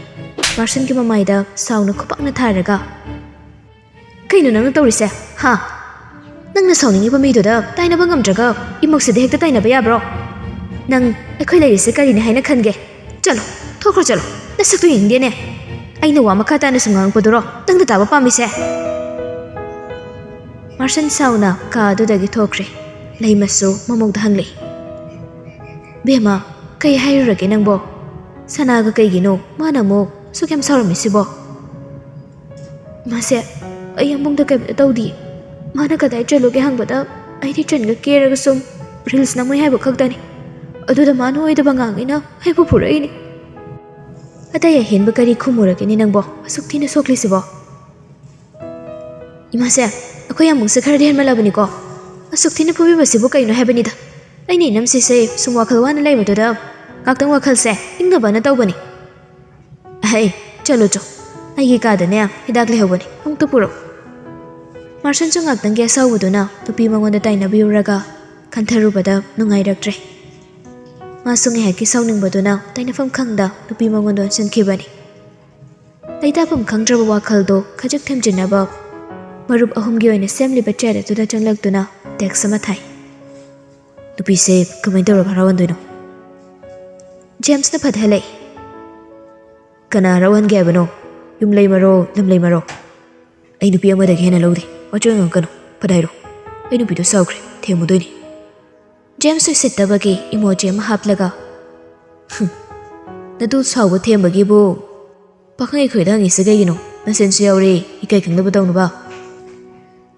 ꯃꯥꯔꯁꯟꯒꯤ ꯃꯃꯥꯏꯗ ꯁꯥꯎꯅ ꯈꯨꯄꯥꯛꯅ ꯊꯥꯔꯒ, "ꯀꯩꯅꯣ ꯅꯪꯅ ꯇꯧꯔꯤꯁꯦ, ꯍꯥ? ꯅꯪꯅ ꯁꯥꯎꯅꯤꯡꯉꯤꯕ ꯃꯤꯗꯨꯗ ꯇꯥꯏꯅꯕ ꯉꯝꯗ꯭ꯔꯒ ꯏꯃꯛꯁꯤꯗ ꯍꯦꯛꯇ ꯇꯥꯏꯅꯕ ꯌꯥꯕ꯭ꯔꯣ? ꯅꯪ ꯑꯩꯈꯣꯏ ꯂꯩꯔꯤꯁꯦ ꯀꯔꯤꯅꯤ ꯍꯥꯏꯅ ꯈꯟꯒꯦ? ꯆꯠꯂꯣ, ꯊꯣꯛꯈ꯭ꯔꯣ, ꯆꯠꯂꯣ꯫ ꯅꯁꯛꯇꯨ ꯌꯦꯡꯅꯤꯡꯗꯦꯅꯦ꯫ ꯑꯩꯅ ꯋꯥ ꯃꯈꯥ ꯇꯥꯅ ꯁꯨꯝ ꯉꯥꯡꯉꯛꯄꯗꯨꯔꯣ ꯅꯪꯅ ꯇꯥꯕ ꯄꯥꯝꯃꯤꯁꯦ?" ꯃꯥꯔꯁꯟ ꯁꯥꯎꯅ ꯀꯥ ꯑꯗꯨꯗꯒꯤ ꯊꯣꯛꯈ꯭ꯔꯦ꯫ ꯂꯩꯃꯁꯨ ꯃꯃꯧꯗ ꯍꯪꯂꯛꯏ, "ꯕꯦꯝꯃ, ꯀꯩ ꯍꯥꯏꯔꯨꯔꯒꯦ ꯅꯪꯕꯣ? ꯁꯅꯥꯒ ꯀꯩꯒꯤꯅꯣ ꯃꯥꯅ ꯑꯃꯨꯛ ꯁꯨꯛ ꯌꯥꯝ ꯁꯥꯎꯔꯝꯃꯤꯁꯤꯕꯣ?" "ꯃꯥꯁꯦ ꯑꯩ ꯌꯥꯝꯕꯨꯡꯗ ꯀꯩꯝꯇ ꯇꯧꯗꯤꯌꯦ꯫ ꯃꯥꯅ ꯀꯗꯥꯏ ꯆꯠꯂꯨꯒꯦ ꯍꯪꯕꯗ ꯑꯩꯗꯤ ꯇ꯭ꯔꯦꯟꯒ ꯀꯦꯔꯒ ꯁꯨꯝ ꯔꯤꯜꯁ ꯅꯝꯃꯨꯏ ꯍꯥꯏꯕ ꯈꯛꯇꯅꯤ꯫ ꯑꯗꯨꯗ ꯃꯥꯅ ꯑꯣꯏꯗꯕ ꯉꯥꯡꯉꯤꯅ ꯑꯩꯕꯨ ꯐꯨꯔꯛꯏꯅꯤ꯫ ꯑꯇꯩ ꯑꯍꯦꯟꯕ ꯀꯔꯤ ꯈꯨꯝꯃꯨꯔꯒꯦꯅꯦ ꯅꯪꯕꯣ? ꯑꯁꯨꯛ ꯊꯤꯅ ꯁꯣꯛꯂꯤꯁꯤꯕꯣ?" "ꯏꯃꯥꯁꯦ, ꯑꯩꯈꯣꯏ ꯌꯥꯝꯕꯨꯡꯁꯦ ꯈꯔꯗꯤ ꯍꯦꯟꯃꯜꯂꯕꯅꯤꯀꯣ꯫ ꯑꯁꯨꯛ ꯊꯤꯅ ꯐꯨꯕꯤꯕꯁꯤꯕꯨ ꯀꯩꯅꯣ ꯍꯥꯏꯕꯅꯤꯗ꯫ ꯑꯩꯅ ꯏꯅꯝꯁꯤꯁꯦ ꯁꯨꯝ ꯋꯥꯈꯜ ꯋꯥꯅ ꯂꯩꯕꯗꯨꯗ ꯉꯥꯛꯇꯪ ꯋꯥꯈꯜꯁꯦ ꯏꯪꯅꯕꯅ ꯇꯧꯕꯅꯤ꯫ ꯑꯍꯩ, ꯆꯠꯂꯨ ꯆꯣ꯫ ꯑꯩꯒꯤ ꯀꯥꯗꯅꯦ ꯍꯤꯗꯥꯛ ꯂꯩꯍꯧꯕꯅꯤ, ꯑꯃꯨꯛꯇ ꯄꯨꯔꯛꯎ꯫" ꯃꯥꯔꯁꯟꯁꯨ ꯉꯥꯛꯇꯪꯒꯤ ꯑꯁꯥꯎꯕꯗꯨꯅ ꯅꯨꯄꯤ ꯃꯉꯣꯟꯗ ꯇꯥꯏꯅꯕꯤꯔꯨꯔꯒ ꯈꯟꯊꯔꯨꯕꯗ ꯅꯨꯡꯉꯥꯏꯔꯛꯇ꯭ꯔꯦ꯫ ꯃꯥꯁꯨ ꯉꯥꯏꯍꯥꯛꯀꯤ ꯁꯥꯎꯅꯤꯡꯕꯗꯨꯅ ꯇꯥꯏꯅꯐꯝ ꯈꯪꯗ ꯅꯨꯄꯤ ꯃꯉꯣꯟꯗ ꯑꯣꯟꯁꯤꯟꯈꯤꯕꯅꯤ꯫ ꯂꯩꯇꯥꯐꯝ ꯈꯪꯗ꯭ꯔꯕ ꯋꯥꯈꯜꯗꯣ ꯈꯖꯤꯛ ꯊꯦꯝꯖꯤꯟꯅꯕ ꯃꯔꯨꯞ ꯑꯍꯨꯝꯒꯤ ꯑꯣꯏꯅ ꯁꯦꯝꯂꯤꯕ ꯆꯦꯠ ꯑꯗꯨꯗ ꯆꯪꯂꯛꯇꯨꯅ ꯇꯦꯛꯁ ꯑꯃ ꯊꯥꯏ꯫ "ꯅꯨꯄꯤꯁꯦ ꯀꯃꯥꯏꯅ ꯇꯧꯔꯒ ꯍꯔꯥꯎꯍꯟꯗꯣꯏꯅꯣ?" ꯖꯦꯝꯁꯅ ꯐꯠ ꯍꯜꯂꯛꯏ꯫ "ꯀꯅꯥ ꯍꯔꯥꯎꯍꯟꯒꯦ ꯍꯥꯏꯕꯅꯣ? ꯌꯨꯝ ꯂꯩꯃꯔꯣ, ꯂꯝ ꯂꯩꯃꯔꯣ?" "ꯑꯩ ꯅꯨꯄꯤ ꯑꯃꯗꯒꯤ ꯍꯦꯟꯅ ꯂꯧꯗꯦ꯫ ꯋꯥꯆꯣꯏ ꯉꯥꯡꯉꯛꯀꯅꯨ꯫ ꯐꯠ ꯍꯥꯏꯔꯣ꯫ ꯑꯩ ꯅꯨꯄꯤꯗꯣ ꯁꯥꯎꯈ꯭ꯔꯦ꯫ ꯊꯦꯝꯃꯨꯗꯣꯏꯅꯤ꯫" ꯖꯦꯝꯁ ꯎꯁꯤꯠꯇꯕꯒꯤ ꯏꯃꯣꯖꯤ ꯑꯃ ꯍꯥꯞꯂꯒ, "ꯍꯨꯝ, ꯅꯇꯨ ꯁꯥꯎꯕ ꯊꯦꯝꯕꯒꯤꯕꯨ ꯄꯥꯈꯪ ꯑꯩꯈꯣꯏꯗ ꯍꯪꯉꯤꯁꯦ ꯀꯩꯒꯤꯅꯣ? ꯅꯁꯦꯟꯁꯨ ꯌꯥꯎꯔꯦ, ꯏꯀꯥꯏ ꯈꯪꯗꯕ ꯇꯧꯅꯕ꯫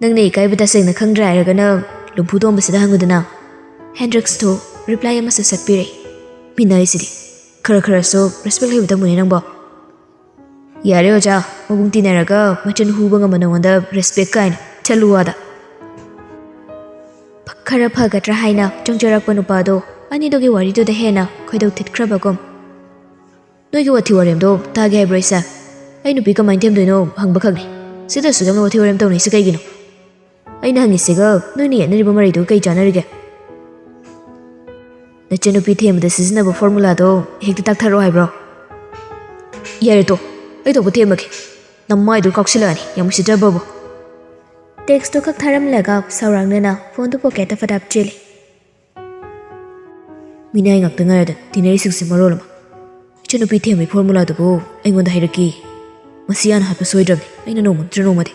ꯅꯪꯅ ꯏꯀꯥꯏꯕ ꯇꯁꯦꯡꯅ ꯈꯪꯗ꯭ꯔꯦ ꯍꯥꯏꯔꯒꯅ ꯂꯨꯝꯐꯨ ꯇꯣꯝꯕꯁꯤꯗ ꯍꯪꯉꯨꯗꯅ꯫" ꯍꯦꯟꯗ꯭ꯔꯤꯛꯁꯇꯣ ꯔꯤꯄ꯭ꯂꯥꯏ ꯑꯃꯁꯨ ꯁꯠꯄꯤꯔꯦ꯫ "ꯃꯤꯅ ꯑꯩꯁꯤꯗꯤ ꯈꯔ ꯈꯔꯁꯨ ꯔꯦꯁꯄꯦꯛ ꯂꯩꯕ ꯇꯝꯃꯨꯅꯦ ꯅꯪꯕꯣ꯫" "ꯌꯥꯔꯦ ꯑꯣꯖꯥ, ꯃꯕꯨꯡ ꯇꯤꯟꯅꯔꯒ ꯃꯆꯟ ꯍꯨꯕ ꯉꯝꯕ ꯅꯉꯣꯟꯗ ꯔꯦꯁꯄꯦꯛ ꯀꯥꯏꯅ꯫ ꯆꯠꯂꯨ ꯑꯥꯗ꯫" ꯈꯔ ꯐꯒꯗ꯭ꯔꯥ ꯍꯥꯏꯅ ꯆꯪꯖꯔꯛꯄ ꯅꯨꯄꯥꯗꯣ ꯑꯅꯤꯗꯨꯒꯤ ꯋꯥꯔꯤꯗꯨꯗ ꯍꯦꯟꯅ ꯈꯣꯏꯗꯧ ꯊꯤꯠꯈ꯭ꯔꯕꯒꯨꯝ꯫ "ꯅꯣꯏꯒꯤ ꯋꯥꯊꯤ ꯋꯥꯔꯦꯝꯗꯣ ꯇꯥꯒꯦ ꯍꯥꯏꯕ꯭ꯔꯣ ꯑꯩꯁꯦ? ꯑꯩ ꯅꯨꯄꯤ ꯀꯃꯥꯏꯅ ꯊꯦꯝꯗꯣꯏꯅꯣ ꯍꯪꯕ ꯈꯛꯅꯤ꯫ ꯁꯤꯗꯁꯨ ꯌꯥꯝꯅ ꯋꯥꯊꯤ ꯋꯥꯔꯦꯝ ꯇꯧꯅꯩꯁꯦ ꯀꯩꯒꯤꯅꯣ? ꯑꯩꯅ ꯍꯪꯉꯤꯁꯤꯒ ꯅꯣꯏꯅ ꯌꯦꯠꯅꯔꯤꯕ ꯃꯔꯩꯗꯨꯒ ꯀꯩ ꯆꯥꯟꯅꯔꯤꯒꯦ? ꯅꯆꯟꯅꯨꯄꯤ ꯊꯦꯝꯕꯗ ꯁꯤꯖꯤꯟꯅꯕ ꯐꯣꯔꯃꯨꯂꯥꯗꯣ ꯍꯦꯛꯇ ꯇꯥꯛꯊꯔꯛꯑꯣ ꯍꯥꯏꯕ꯭ꯔꯣ?" "ꯌꯥꯔꯦ ꯇꯣ, ꯑꯩ ꯊꯣꯛꯄ ꯊꯦꯝꯃꯒꯦ꯫ ꯅꯃꯥꯏꯗꯨ ꯀꯥꯎꯁꯤꯜꯂꯛꯑꯅꯤ, ꯌꯥꯝ ꯎꯁꯤꯠꯇ꯭ꯔꯕꯕꯨ꯫" ꯇꯦꯛꯁꯇꯣ ꯀꯛ ꯊꯥꯔꯝꯂꯒ ꯁꯥꯎꯔꯥꯡꯅꯅ ꯐꯣꯟꯗꯨ ꯄꯣꯀꯦꯠꯇ ꯐꯠ ꯍꯥꯞꯆꯤꯜꯂꯤ꯫ "ꯃꯤꯅꯥꯏ ꯉꯥꯛꯇ ꯉꯥꯏꯔꯗꯅ ꯇꯤꯟꯅꯔꯤꯁꯤꯡꯁꯦ ꯃꯔꯣꯜ ꯑꯃ꯫ ꯏꯆꯟꯅꯨꯄꯤ ꯊꯦꯝꯕꯒꯤ ꯐꯣꯔꯃꯨꯂꯥꯗꯨꯕꯨ ꯑꯩꯉꯣꯟꯗ ꯍꯥꯏꯔꯛꯀꯤ꯫ ꯃꯁꯤ ꯍꯥꯟꯅ ꯍꯥꯠꯄ ꯁꯣꯏꯗ꯭ꯔꯕꯅꯤ ꯑꯩꯅ ꯅꯣꯡꯃ ꯅꯠꯇ꯭ꯔ ꯅꯣꯡꯃꯗꯤ꯫"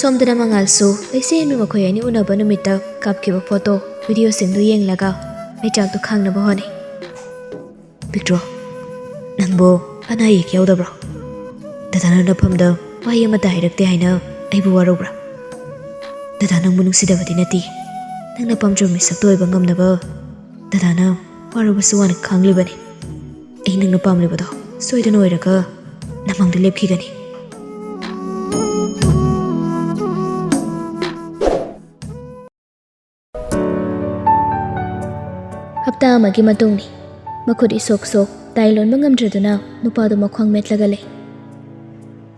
ꯁꯣꯝꯗꯅ ꯃꯉꯥꯜꯁꯨ ꯂꯩꯁꯦꯟꯕꯤ ꯃꯈꯣꯏ ꯑꯅꯤ ꯎꯅꯕ ꯅꯨꯃꯤꯠꯇ ꯀꯥꯞꯈꯤꯕ ꯐꯣꯇꯣ, ꯚꯤꯗꯤꯑꯣꯁꯤꯡꯗꯨ ꯌꯦꯡꯂꯒ ꯃꯩꯆꯥꯛꯇꯨ ꯈꯥꯡꯅꯕ ꯍꯣꯠꯅꯩ꯫ "ꯄꯤꯛꯇ꯭ꯔꯣ, ꯅꯪꯕꯨ ꯑꯅꯥ ꯑꯌꯦꯛ ꯌꯥꯎꯗꯕ꯭ꯔꯣ? ꯗꯗꯥꯅ ꯅꯐꯝꯗ ꯋꯥꯍꯩ ꯑꯃꯠꯇ ꯍꯥꯏꯔꯛꯇꯦ ꯍꯥꯏꯅ ꯑꯩꯕꯨ ꯋꯥꯔꯧꯕ꯭ꯔꯥ? ꯗꯗꯥ ꯅꯪꯕꯨ ꯅꯨꯡꯁꯤꯗꯕꯗꯤ ꯅꯠꯇꯦ꯫ ꯅꯪꯅ ꯄꯥꯝꯖꯕ ꯃꯤꯁꯛꯇ ꯑꯣꯏꯕ ꯉꯝꯅꯕ ꯗꯗꯥꯅ ꯋꯥꯔꯕꯁꯨ ꯋꯥꯅ ꯈꯥꯡꯂꯤꯕꯅꯤ꯫ ꯑꯩ ꯅꯪꯅ ꯄꯥꯝꯂꯤꯕꯗꯣ ꯁꯣꯏꯗꯅ ꯑꯣꯏꯔꯒ ꯅꯃꯥꯡꯗ ꯂꯦꯞꯈꯤꯒꯅꯤ꯫" ꯍꯞꯇꯥ ꯑꯃꯒꯤ ꯃꯇꯨꯡꯅꯤ꯫ ꯃꯈꯨꯠ ꯏꯁꯣꯛ ꯁꯣꯛ, ꯇꯥꯏ ꯂꯣꯟꯕ ꯉꯝꯗ꯭ꯔꯗꯨꯅ ꯅꯨꯄꯥꯗꯨ ꯃꯈ꯭ꯋꯥꯡ ꯃꯦꯠꯂꯒ ꯂꯩ꯫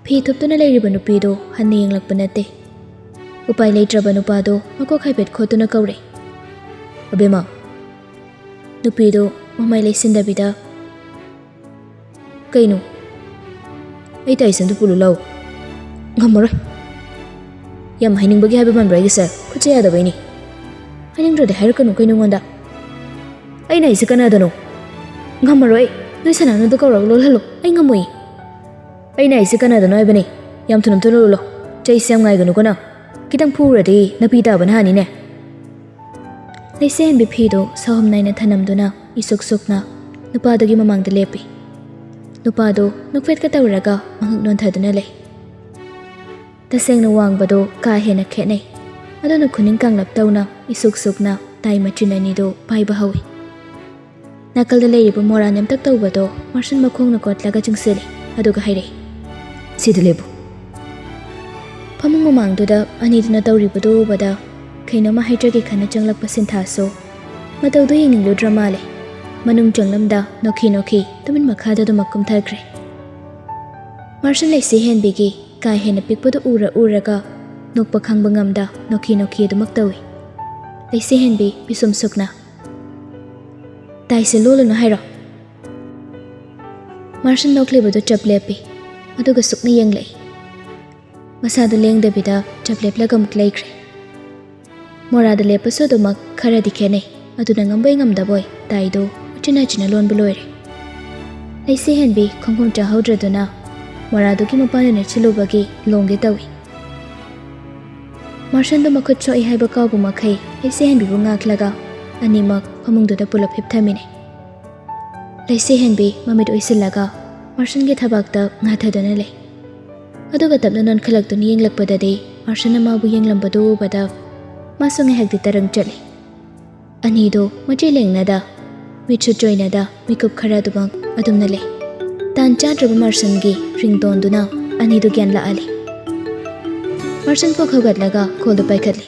ꯐꯤ ꯊꯨꯞꯇꯨꯅ ꯂꯩꯔꯤꯕ ꯅꯨꯄꯤꯗꯨ ꯍꯟꯅ ꯌꯦꯡꯂꯛꯄ ꯅꯠꯇꯦ꯫ ꯎꯄꯥꯏ ꯂꯩꯇ꯭ꯔꯕ ꯅꯨꯄꯥꯗꯨ ꯃꯀꯣꯛ ꯍꯥꯏꯐꯦꯠ ꯈꯣꯠꯇꯨꯅ ꯀꯧꯔꯦ, "ꯑꯕꯦꯝꯃ꯫" ꯅꯨꯄꯤꯗꯨ ꯃꯃꯥꯏ ꯂꯩꯁꯤꯟꯗꯕꯤꯗ, ꯀꯩꯅꯣ? ꯑꯩ ꯇꯥꯏꯁꯟꯗꯨ ꯄꯨꯜꯂꯨ ꯂꯥꯎ꯫ ꯉꯝꯃꯔꯣꯏ꯫ ꯌꯥꯝ ꯍꯥꯏꯅꯤꯡꯕꯒꯤ ꯍꯥꯏꯕ ꯃꯥꯟꯕ꯭ꯔꯥ ꯑꯩꯒꯤꯁꯦ? ꯈꯨꯠꯁꯦ ꯌꯥꯗꯕꯩꯅꯤ꯫ ꯍꯥꯏꯅꯤꯡꯗ꯭ꯔꯗꯤ ꯍꯥꯏꯔꯛꯀꯅꯨ ꯀꯩꯅꯣ ꯑꯩꯉꯣꯟꯗ꯫ ꯑꯩꯅ ꯍꯥꯏꯁꯦ ꯀꯅꯥꯗꯅꯣ? ꯉꯝꯃꯔꯣꯏ ꯑꯩ꯫ ꯅꯣꯏ ꯁꯅꯥꯅꯨꯗꯣ ꯀꯧꯔꯒ ꯂꯣꯜꯍꯜꯂꯣ꯫ ꯑꯩ ꯉꯝꯃꯣꯏ꯫ ꯑꯩꯅ ꯍꯥꯏꯁꯦ ꯀꯅꯥꯗꯅꯣ ꯍꯥꯏꯕꯅꯤ꯫ ꯌꯥꯝ ꯊꯨꯅ ꯑꯝꯇ ꯂꯣꯜꯂꯨ꯫ ꯆꯩꯁꯦ ꯌꯥꯝ ꯉꯥꯏꯒꯅꯨꯀꯣ ꯅꯪ꯫ ꯈꯤꯇꯪ ꯐꯨꯔꯗꯤ ꯅꯥꯄꯤ ꯇꯥꯕꯅ ꯍꯥꯅꯤꯅꯦ꯫ ꯂꯩꯁꯦ ꯍꯦꯟꯕꯤ ꯐꯤꯗꯨ ꯁꯥꯍꯨꯝ ꯅꯥꯏꯅ ꯊꯅꯝꯗꯨꯅ ꯏꯁꯨꯛ ꯁꯨꯛꯅ ꯅꯨꯄꯥꯗꯨꯒꯤ ꯃꯃꯥꯡꯗ ꯂꯦꯞꯄꯤ꯫ ꯅꯨꯄꯥꯗꯨ ꯅꯣꯛꯐꯦꯠꯀ ꯇꯧꯔꯒ ꯃꯉꯛ ꯅꯣꯟꯊꯗꯨꯅ ꯂꯩ꯫ ꯇꯁꯦꯡꯅ ꯋꯥꯡꯕꯗꯨ ꯀꯥ ꯍꯦꯟꯅ ꯈꯦꯠꯅꯩ꯫ ꯑꯗꯨꯅ ꯈꯨꯅꯤꯡ ꯀꯥꯡꯂꯞ ꯇꯧꯅ ꯏꯁꯨꯛ ꯁꯨꯛꯅ ꯇꯥꯏ ꯃꯆꯤꯟ ꯑꯅꯤꯗꯨ ꯄꯥꯏꯕ ꯍꯧꯏ꯫ ꯅꯥꯀꯜꯗ ꯂꯩꯔꯤꯕ ꯃꯣꯔꯥ ꯅꯦꯝꯇꯛ ꯇꯧꯕꯗꯣ ꯃꯥꯔꯁꯟ ꯃꯈꯣꯡꯅ ꯀꯣꯠꯂꯒ ꯆꯤꯡꯁꯤꯜꯂꯤ, ꯑꯗꯨꯒ ꯍꯥꯏꯔꯛꯏ, "ꯁꯤꯗ ꯂꯦꯞꯄꯨ꯫" ꯐꯃꯨꯡ ꯃꯃꯥꯡꯗꯨꯗ ꯑꯅꯤꯗꯨꯅ ꯇꯧꯔꯤꯕꯗꯨ ꯎꯕꯗ ꯀꯩꯅꯣꯝꯃ ꯍꯥꯏꯖꯒꯦ ꯈꯟꯅ ꯆꯪꯂꯛꯄ ꯁꯤꯟꯊꯥꯁꯨ ꯃꯇꯧꯗꯨ ꯌꯦꯡꯅꯤꯡꯂꯨꯗ꯭ꯔ ꯃꯥꯜꯂꯦ꯫ ꯃꯅꯨꯡ ꯆꯪꯂꯝꯗ ꯅꯣꯛꯈꯤ ꯅꯣꯛꯈꯤ ꯇꯨꯃꯤꯟ ꯃꯈꯥꯗ ꯑꯗꯨꯃꯛ ꯀꯨꯝꯊꯈ꯭ꯔꯦ꯫ ꯃꯥꯔꯁꯟ ꯂꯩꯁꯤ ꯍꯦꯟꯕꯤꯒꯤ ꯀꯥ ꯍꯦꯟꯅ ꯄꯤꯛꯄꯗꯨ ꯎꯔ ꯎꯔꯒ ꯅꯣꯛꯄ ꯈꯪꯕ ꯉꯝꯗ ꯅꯣꯛꯈꯤ ꯅꯣꯛꯈꯤ ꯑꯗꯨꯃꯛ ꯇꯧꯏ꯫ ꯂꯩꯁꯤ ꯍꯦꯟꯕꯤ ꯄꯤꯁꯨꯝ ꯁꯨꯛꯅ, "ꯇꯥꯏꯁꯦ ꯂꯣꯜꯂꯨꯅꯨ ꯍꯥꯏꯔꯣ?" ꯃꯥꯔꯁꯟ ꯅꯣꯛꯂꯤꯕꯗꯨ ꯆꯞ ꯂꯦꯞꯄꯤ, ꯑꯗꯨꯒ ꯁꯨꯛꯅ ꯌꯦꯡꯂꯛꯏ꯫ ꯃꯁꯥꯗꯨ ꯂꯦꯡꯗꯕꯤꯗ ꯆꯞ ꯂꯦꯞꯂꯒ ꯑꯃꯨꯛ ꯂꯩꯈ꯭ꯔꯦ꯫ ꯃꯣꯔꯥꯗ ꯂꯦꯞꯄꯁꯨ ꯑꯗꯨꯃꯛ ꯈꯔꯗꯤ ꯈꯦꯠꯅꯩ, ꯑꯗꯨꯅ ꯉꯝꯕꯣꯏ ꯉꯝꯗꯕꯣꯏ ꯇꯥꯏꯗꯨ ꯎꯆꯤꯟ ꯅꯥꯆꯤꯟꯅ ꯂꯣꯟꯕ ꯂꯣꯏꯔꯦ꯫ ꯂꯩꯁꯤ ꯍꯦꯟꯕꯤ ꯈꯣꯡꯐꯝ ꯆꯥꯍꯧꯗ꯭ꯔꯗꯨꯅ ꯃꯣꯔꯥꯗꯨꯒꯤ ꯃꯄꯥꯟꯗ ꯅꯦꯠꯁꯤꯜꯂꯨꯕꯒꯤ ꯂꯣꯡꯒꯦ ꯇꯧꯏ꯫ ꯃꯥꯔꯁꯟꯗꯨ ꯃꯈꯨꯠ ꯁꯣꯛꯏ ꯍꯥꯏꯕ ꯀꯥꯎꯕ ꯃꯈꯩ ꯂꯩꯁꯤ ꯍꯦꯟꯕꯤꯕꯨ ꯉꯥꯛꯂꯒ ꯑꯅꯤꯃꯛ ꯐꯃꯨꯡꯗꯨꯗ ꯄꯨꯂꯞ ꯍꯤꯞꯊꯃꯤꯟꯅꯩ꯫ ꯂꯩꯁꯤ ꯍꯦꯟꯕꯤ ꯃꯃꯤꯠ ꯎꯏꯁꯤꯜꯂꯒ ꯃꯥꯔꯁꯟꯒꯤ ꯊꯕꯥꯛꯇ ꯉꯥꯊꯗꯨꯅ ꯂꯩ꯫ ꯑꯗꯨꯒ ꯇꯞꯅ ꯅꯣꯟꯈꯠꯂꯛꯇꯨꯅ ꯌꯦꯡꯂꯛꯄꯗꯗꯤ ꯃꯥꯔꯁꯟꯅ ꯃꯥꯕꯨ ꯌꯦꯡꯂꯝꯕꯗꯨ ꯎꯕꯗ ꯃꯥꯁꯨ ꯉꯥꯏꯍꯥꯛꯇꯤ ꯇꯔꯪ ꯆꯠꯂꯤ꯫ ꯑꯅꯤꯗꯨ ꯃꯆꯤ ꯂꯦꯡꯅꯗ, ꯃꯤꯠꯁꯨ ꯆꯣꯏꯅꯗ ꯃꯤꯀꯨꯞ ꯈꯔ ꯑꯗꯨꯃꯛ ꯑꯗꯨꯝꯅ ꯂꯩ꯫ ꯇꯥꯟ ꯆꯥꯗ꯭ꯔꯕ ꯃꯥꯔꯁꯟꯒꯤ ꯔꯤꯡꯇꯣꯟꯗꯨꯅ ꯑꯅꯤꯗꯨ ꯒ꯭ꯌꯥꯟ ꯂꯥꯛꯍꯜꯂꯤ꯫ ꯃꯥꯔꯁꯟ ꯀꯣꯛ ꯍꯧꯒꯠꯂꯒ ꯀꯣꯜꯗꯨ ꯄꯥꯏꯈꯠꯂꯤ꯫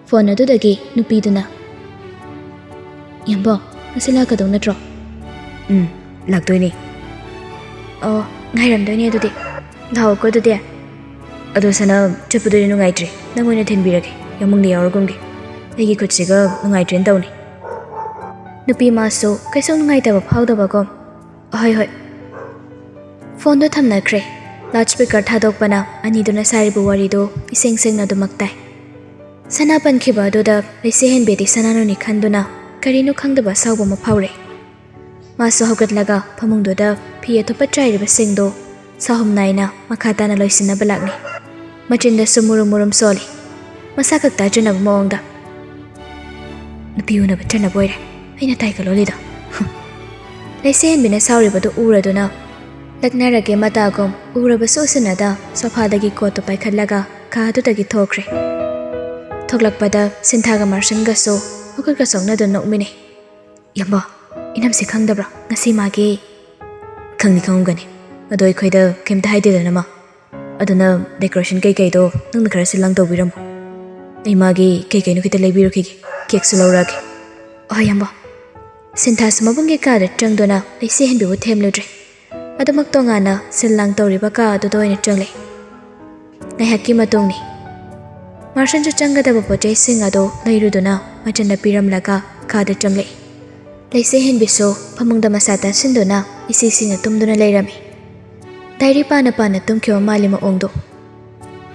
ꯐꯣꯟ ꯑꯗꯨꯗꯒꯤ ꯅꯨꯄꯤꯗꯨꯅ, "ꯏꯌꯥꯝꯕ, ꯉꯁꯤ ꯂꯥꯛꯀꯗꯧ ꯅꯠꯇ꯭ꯔꯣ?" "ꯎꯝ, ꯂꯥꯛꯇꯣꯏꯅꯦ꯫" "ꯑꯣ, ꯉꯥꯏꯔꯝꯗꯣꯏꯅꯦ ꯑꯗꯨꯗꯤ꯫ ꯂꯥꯛꯑꯣꯀꯣ ꯑꯗꯨꯗꯤ꯫" "ꯑꯗꯣ ꯁꯅꯥ, ꯆꯠꯄꯗꯨꯗꯤ ꯅꯨꯡꯉꯥꯏꯇ꯭ꯔꯦ, ꯅꯪ ꯑꯣꯏꯅ ꯊꯤꯟꯕꯤꯔꯒꯦ, ꯌꯥꯃꯨꯡꯗ ꯌꯥꯎꯔꯒꯨꯝꯒꯦ꯫ ꯑꯩꯒꯤ ꯈꯨꯠꯁꯤꯒ ꯅꯨꯡꯉꯥꯏꯇ꯭ꯔꯦꯅ ꯇꯧꯅꯤ꯫" ꯅꯨꯄꯤ ꯃꯥꯁꯨ ꯀꯩꯁꯨ ꯅꯨꯡꯉꯥꯏꯇꯕ ꯐꯥꯎꯗꯕꯒꯨꯝ "ꯍꯣꯏ, ꯍꯣꯏ꯫" ꯐꯣꯟꯗꯣ ꯊꯝꯅꯈ꯭ꯔꯦ꯫ ꯂꯥꯎꯗ ꯁ꯭ꯄꯤꯀꯔ ꯊꯥꯗꯣꯛꯄꯅ ꯑꯅꯤꯗꯨꯅ ꯁꯥꯔꯤꯕ ꯋꯥꯔꯤꯗꯣ ꯏꯁꯦꯡ ꯁꯦꯡꯅ ꯑꯗꯨꯃꯛ ꯇꯥꯏ꯫ ꯁꯅꯥ ꯄꯟꯈꯤꯕ ꯑꯗꯨꯗ ꯂꯩꯁꯦ ꯍꯦꯟꯕꯤꯗꯤ ꯁꯅꯥꯅꯨꯅꯤ ꯈꯟꯗꯨꯅ ꯀꯔꯤꯅꯣ ꯈꯪꯗꯕ ꯑꯁꯥꯎꯕ ꯑꯃ ꯐꯥꯎꯔꯦ꯫ ꯃꯥꯁꯨ ꯍꯧꯒꯠꯂꯒ ꯐꯃꯨꯡꯗꯨꯗ ꯐꯤ ꯑꯊꯨꯞꯄ ꯆꯥꯏꯔꯤꯕꯁꯤꯡꯗꯣ ꯁꯥꯍꯨꯝ ꯅꯥꯏꯅ ꯃꯈꯥ ꯇꯥꯅ ꯂꯣꯏꯁꯤꯟꯅꯕ ꯂꯥꯛꯅꯤ꯫ ꯃꯆꯤꯟꯗꯁꯨ ꯃꯨꯔꯨꯝ ꯃꯨꯔꯨꯝ ꯁꯣꯜꯂꯤ, ꯃꯁꯥ ꯈꯛ ꯇꯥꯖꯅꯕ ꯃꯑꯣꯡꯗ꯫ "ꯅꯨꯄꯤ ꯎꯅꯕ ꯆꯠꯅꯕ ꯑꯣꯏꯔꯦ ꯑꯩꯅ ꯇꯥꯏꯒ ꯂꯣꯜꯂꯤꯗꯣ꯫" ꯍꯨꯝ꯫ ꯂꯩꯁꯦꯍꯟꯕꯤꯅ ꯁꯥꯎꯔꯤꯕꯗꯨ ꯎꯔꯗꯨꯅ ꯂꯛꯅꯔꯒꯦ ꯃꯇꯥꯒꯨꯝ ꯎꯔꯕꯁꯨ ꯎꯁꯤꯟꯅꯗ ꯁꯣꯐꯥꯗꯒꯤ ꯀꯣꯠꯇꯨ ꯄꯥꯏꯈꯠꯂꯒ ꯀꯥ ꯑꯗꯨꯗꯒꯤ ꯊꯣꯛꯈ꯭ꯔꯦ꯫ ꯊꯣꯛꯂꯛꯄꯗ ꯁꯤꯟꯊꯥꯒ ꯃꯥꯔꯁꯟꯒꯁꯨ ꯃꯈꯨꯠꯀ ꯁꯣꯛꯅꯗꯨꯅ ꯅꯣꯛꯃꯤꯟꯅꯩ꯫ "ꯌꯥꯝꯕꯣ, ꯏꯅꯝꯁꯦ ꯈꯪꯗꯕ꯭ꯔꯣ? ꯉꯁꯤ ꯃꯥꯒꯤ" "ꯈꯪꯗꯤ ꯈꯪꯉꯝꯒꯅꯤ, ꯑꯗꯣ ꯑꯩꯈꯣꯏꯗ ꯀꯩꯝꯇ ꯍꯥꯏꯗꯦꯗꯅ ꯃꯥ꯫ ꯑꯗꯨꯅ ꯗꯦꯀꯣꯔꯦꯁꯟ ꯀꯩꯀꯩꯗꯣ ꯅꯪꯅ ꯈꯔ ꯁꯤꯜ ꯂꯥꯡ ꯇꯧꯕꯤꯔꯝꯃꯣ꯫ ꯑꯩ ꯃꯥꯒꯤ ꯀꯩꯀꯩꯅꯣ ꯈꯤꯇ ꯂꯩꯕꯤꯔꯨꯈꯤꯒꯦ, ꯀꯦꯛꯁꯨ ꯂꯧꯔꯛꯑꯒꯦ꯫" "ꯍꯣꯏ ꯌꯥꯝꯕꯣ꯫" ꯁꯤꯟꯊꯥꯁꯨ ꯃꯕꯨꯡꯒꯤ ꯀꯥꯗ ꯆꯪꯗꯨꯅ ꯂꯩꯁꯦ ꯍꯦꯟꯕꯤꯕꯨ ꯊꯦꯝꯂꯨꯗ꯭ꯔꯦ꯫ ꯑꯗꯨꯃꯛ ꯇꯣꯉꯥꯟꯅ ꯁꯤꯜ ꯂꯥꯡ ꯇꯧꯔꯤꯕ ꯀꯥ ꯑꯗꯨꯗ ꯑꯣꯏꯅ ꯆꯪꯂꯦ꯫ ꯉꯥꯏꯍꯥꯛꯀꯤ ꯃꯇꯨꯡꯅꯤ꯫ ꯃꯥꯔꯁꯟꯁꯨ ꯆꯪꯒꯗꯕ ꯄꯣꯠ ꯆꯩꯁꯤꯡ ꯑꯗꯨ ꯂꯩꯔꯨꯗꯨꯅ ꯃꯆꯟꯗ ꯄꯤꯔꯝꯂꯒ ꯀꯥꯗ ꯆꯪꯂꯛꯏ꯫ ꯂꯩꯁꯦ ꯍꯦꯟꯕꯤꯁꯨ ꯐꯃꯨꯡꯗ ꯃꯁꯥ ꯇꯥꯁꯤꯟꯗꯨꯅ ꯏꯁꯤꯁꯤꯡꯅ ꯇꯨꯝꯗꯨꯅ ꯂꯩꯔꯝꯃꯤ꯫ ꯗꯥꯏꯔꯤ ꯄꯥꯅ ꯄꯥꯅ ꯇꯨꯝꯈꯤꯕ ꯃꯥꯜꯂꯤ ꯃꯑꯣꯡꯗꯣ꯫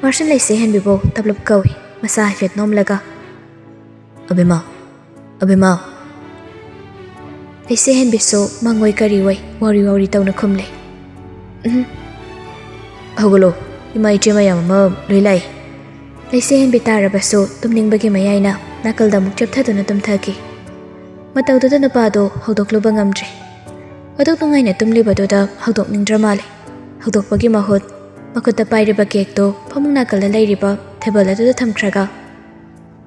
ꯃꯥꯔꯁꯟ ꯂꯩꯁꯦ ꯍꯦꯟꯕꯤꯕꯨ ꯇꯞꯂꯞ ꯀꯧꯏ, ꯃꯁꯥ ꯍꯥꯏꯐꯦꯠ ꯅꯣꯝꯂꯒ꯫ "ꯑꯕꯦꯝꯃ, ꯑꯕꯦꯝꯃ꯫" ꯂꯩꯁꯦ ꯍꯦꯟꯕꯤꯁꯨ ꯃꯪꯑꯣꯏ ꯀꯔꯤꯑꯣꯏ ꯋꯥꯎꯔꯤ ꯋꯥꯎꯔꯤ ꯇꯧꯅ ꯈꯨꯝꯂꯦ꯫ "ꯎꯝ꯫" "ꯍꯧꯒꯠꯂꯣ, ꯏꯃꯥ ꯏꯆꯦ ꯃꯌꯥꯝ ꯑꯃ ꯂꯣꯏ ꯂꯥꯛꯏ꯫" ꯂꯩꯁꯦ ꯍꯦꯟꯕꯤ ꯇꯥꯔꯕꯁꯨ ꯇꯨꯝꯅꯤꯡꯕꯒꯤ ꯃꯌꯥꯏꯅ ꯅꯥꯀꯜꯗ ꯑꯃꯨꯛ ꯆꯦꯞꯊꯗꯨꯅ ꯇꯨꯝꯊꯈꯤ꯫ ꯃꯇꯧꯗꯨꯗ ꯅꯨꯄꯥꯗꯣ ꯍꯧꯗꯣꯛꯂꯨꯕ ꯉꯝꯗ꯭ꯔꯦ꯫ ꯑꯗꯨꯛ ꯅꯨꯡꯉꯥꯏꯅ ꯇꯨꯝꯂꯤꯕꯗꯨꯗ ꯍꯧꯗꯣꯛꯅꯤꯡꯗ꯭ꯔ ꯃꯥꯜꯂꯦ꯫ ꯍꯧꯗꯣꯛꯄꯒꯤ ꯃꯍꯨꯠ ꯃꯈꯨꯠꯇ ꯄꯥꯏꯔꯤꯕ ꯀꯦꯛꯇꯣ ꯐꯃꯨꯡ ꯅꯥꯀꯜꯗ ꯂꯩꯔꯤꯕ ꯇꯦꯕꯜ ꯑꯗꯨꯗ ꯊꯝꯈ꯭ꯔꯒ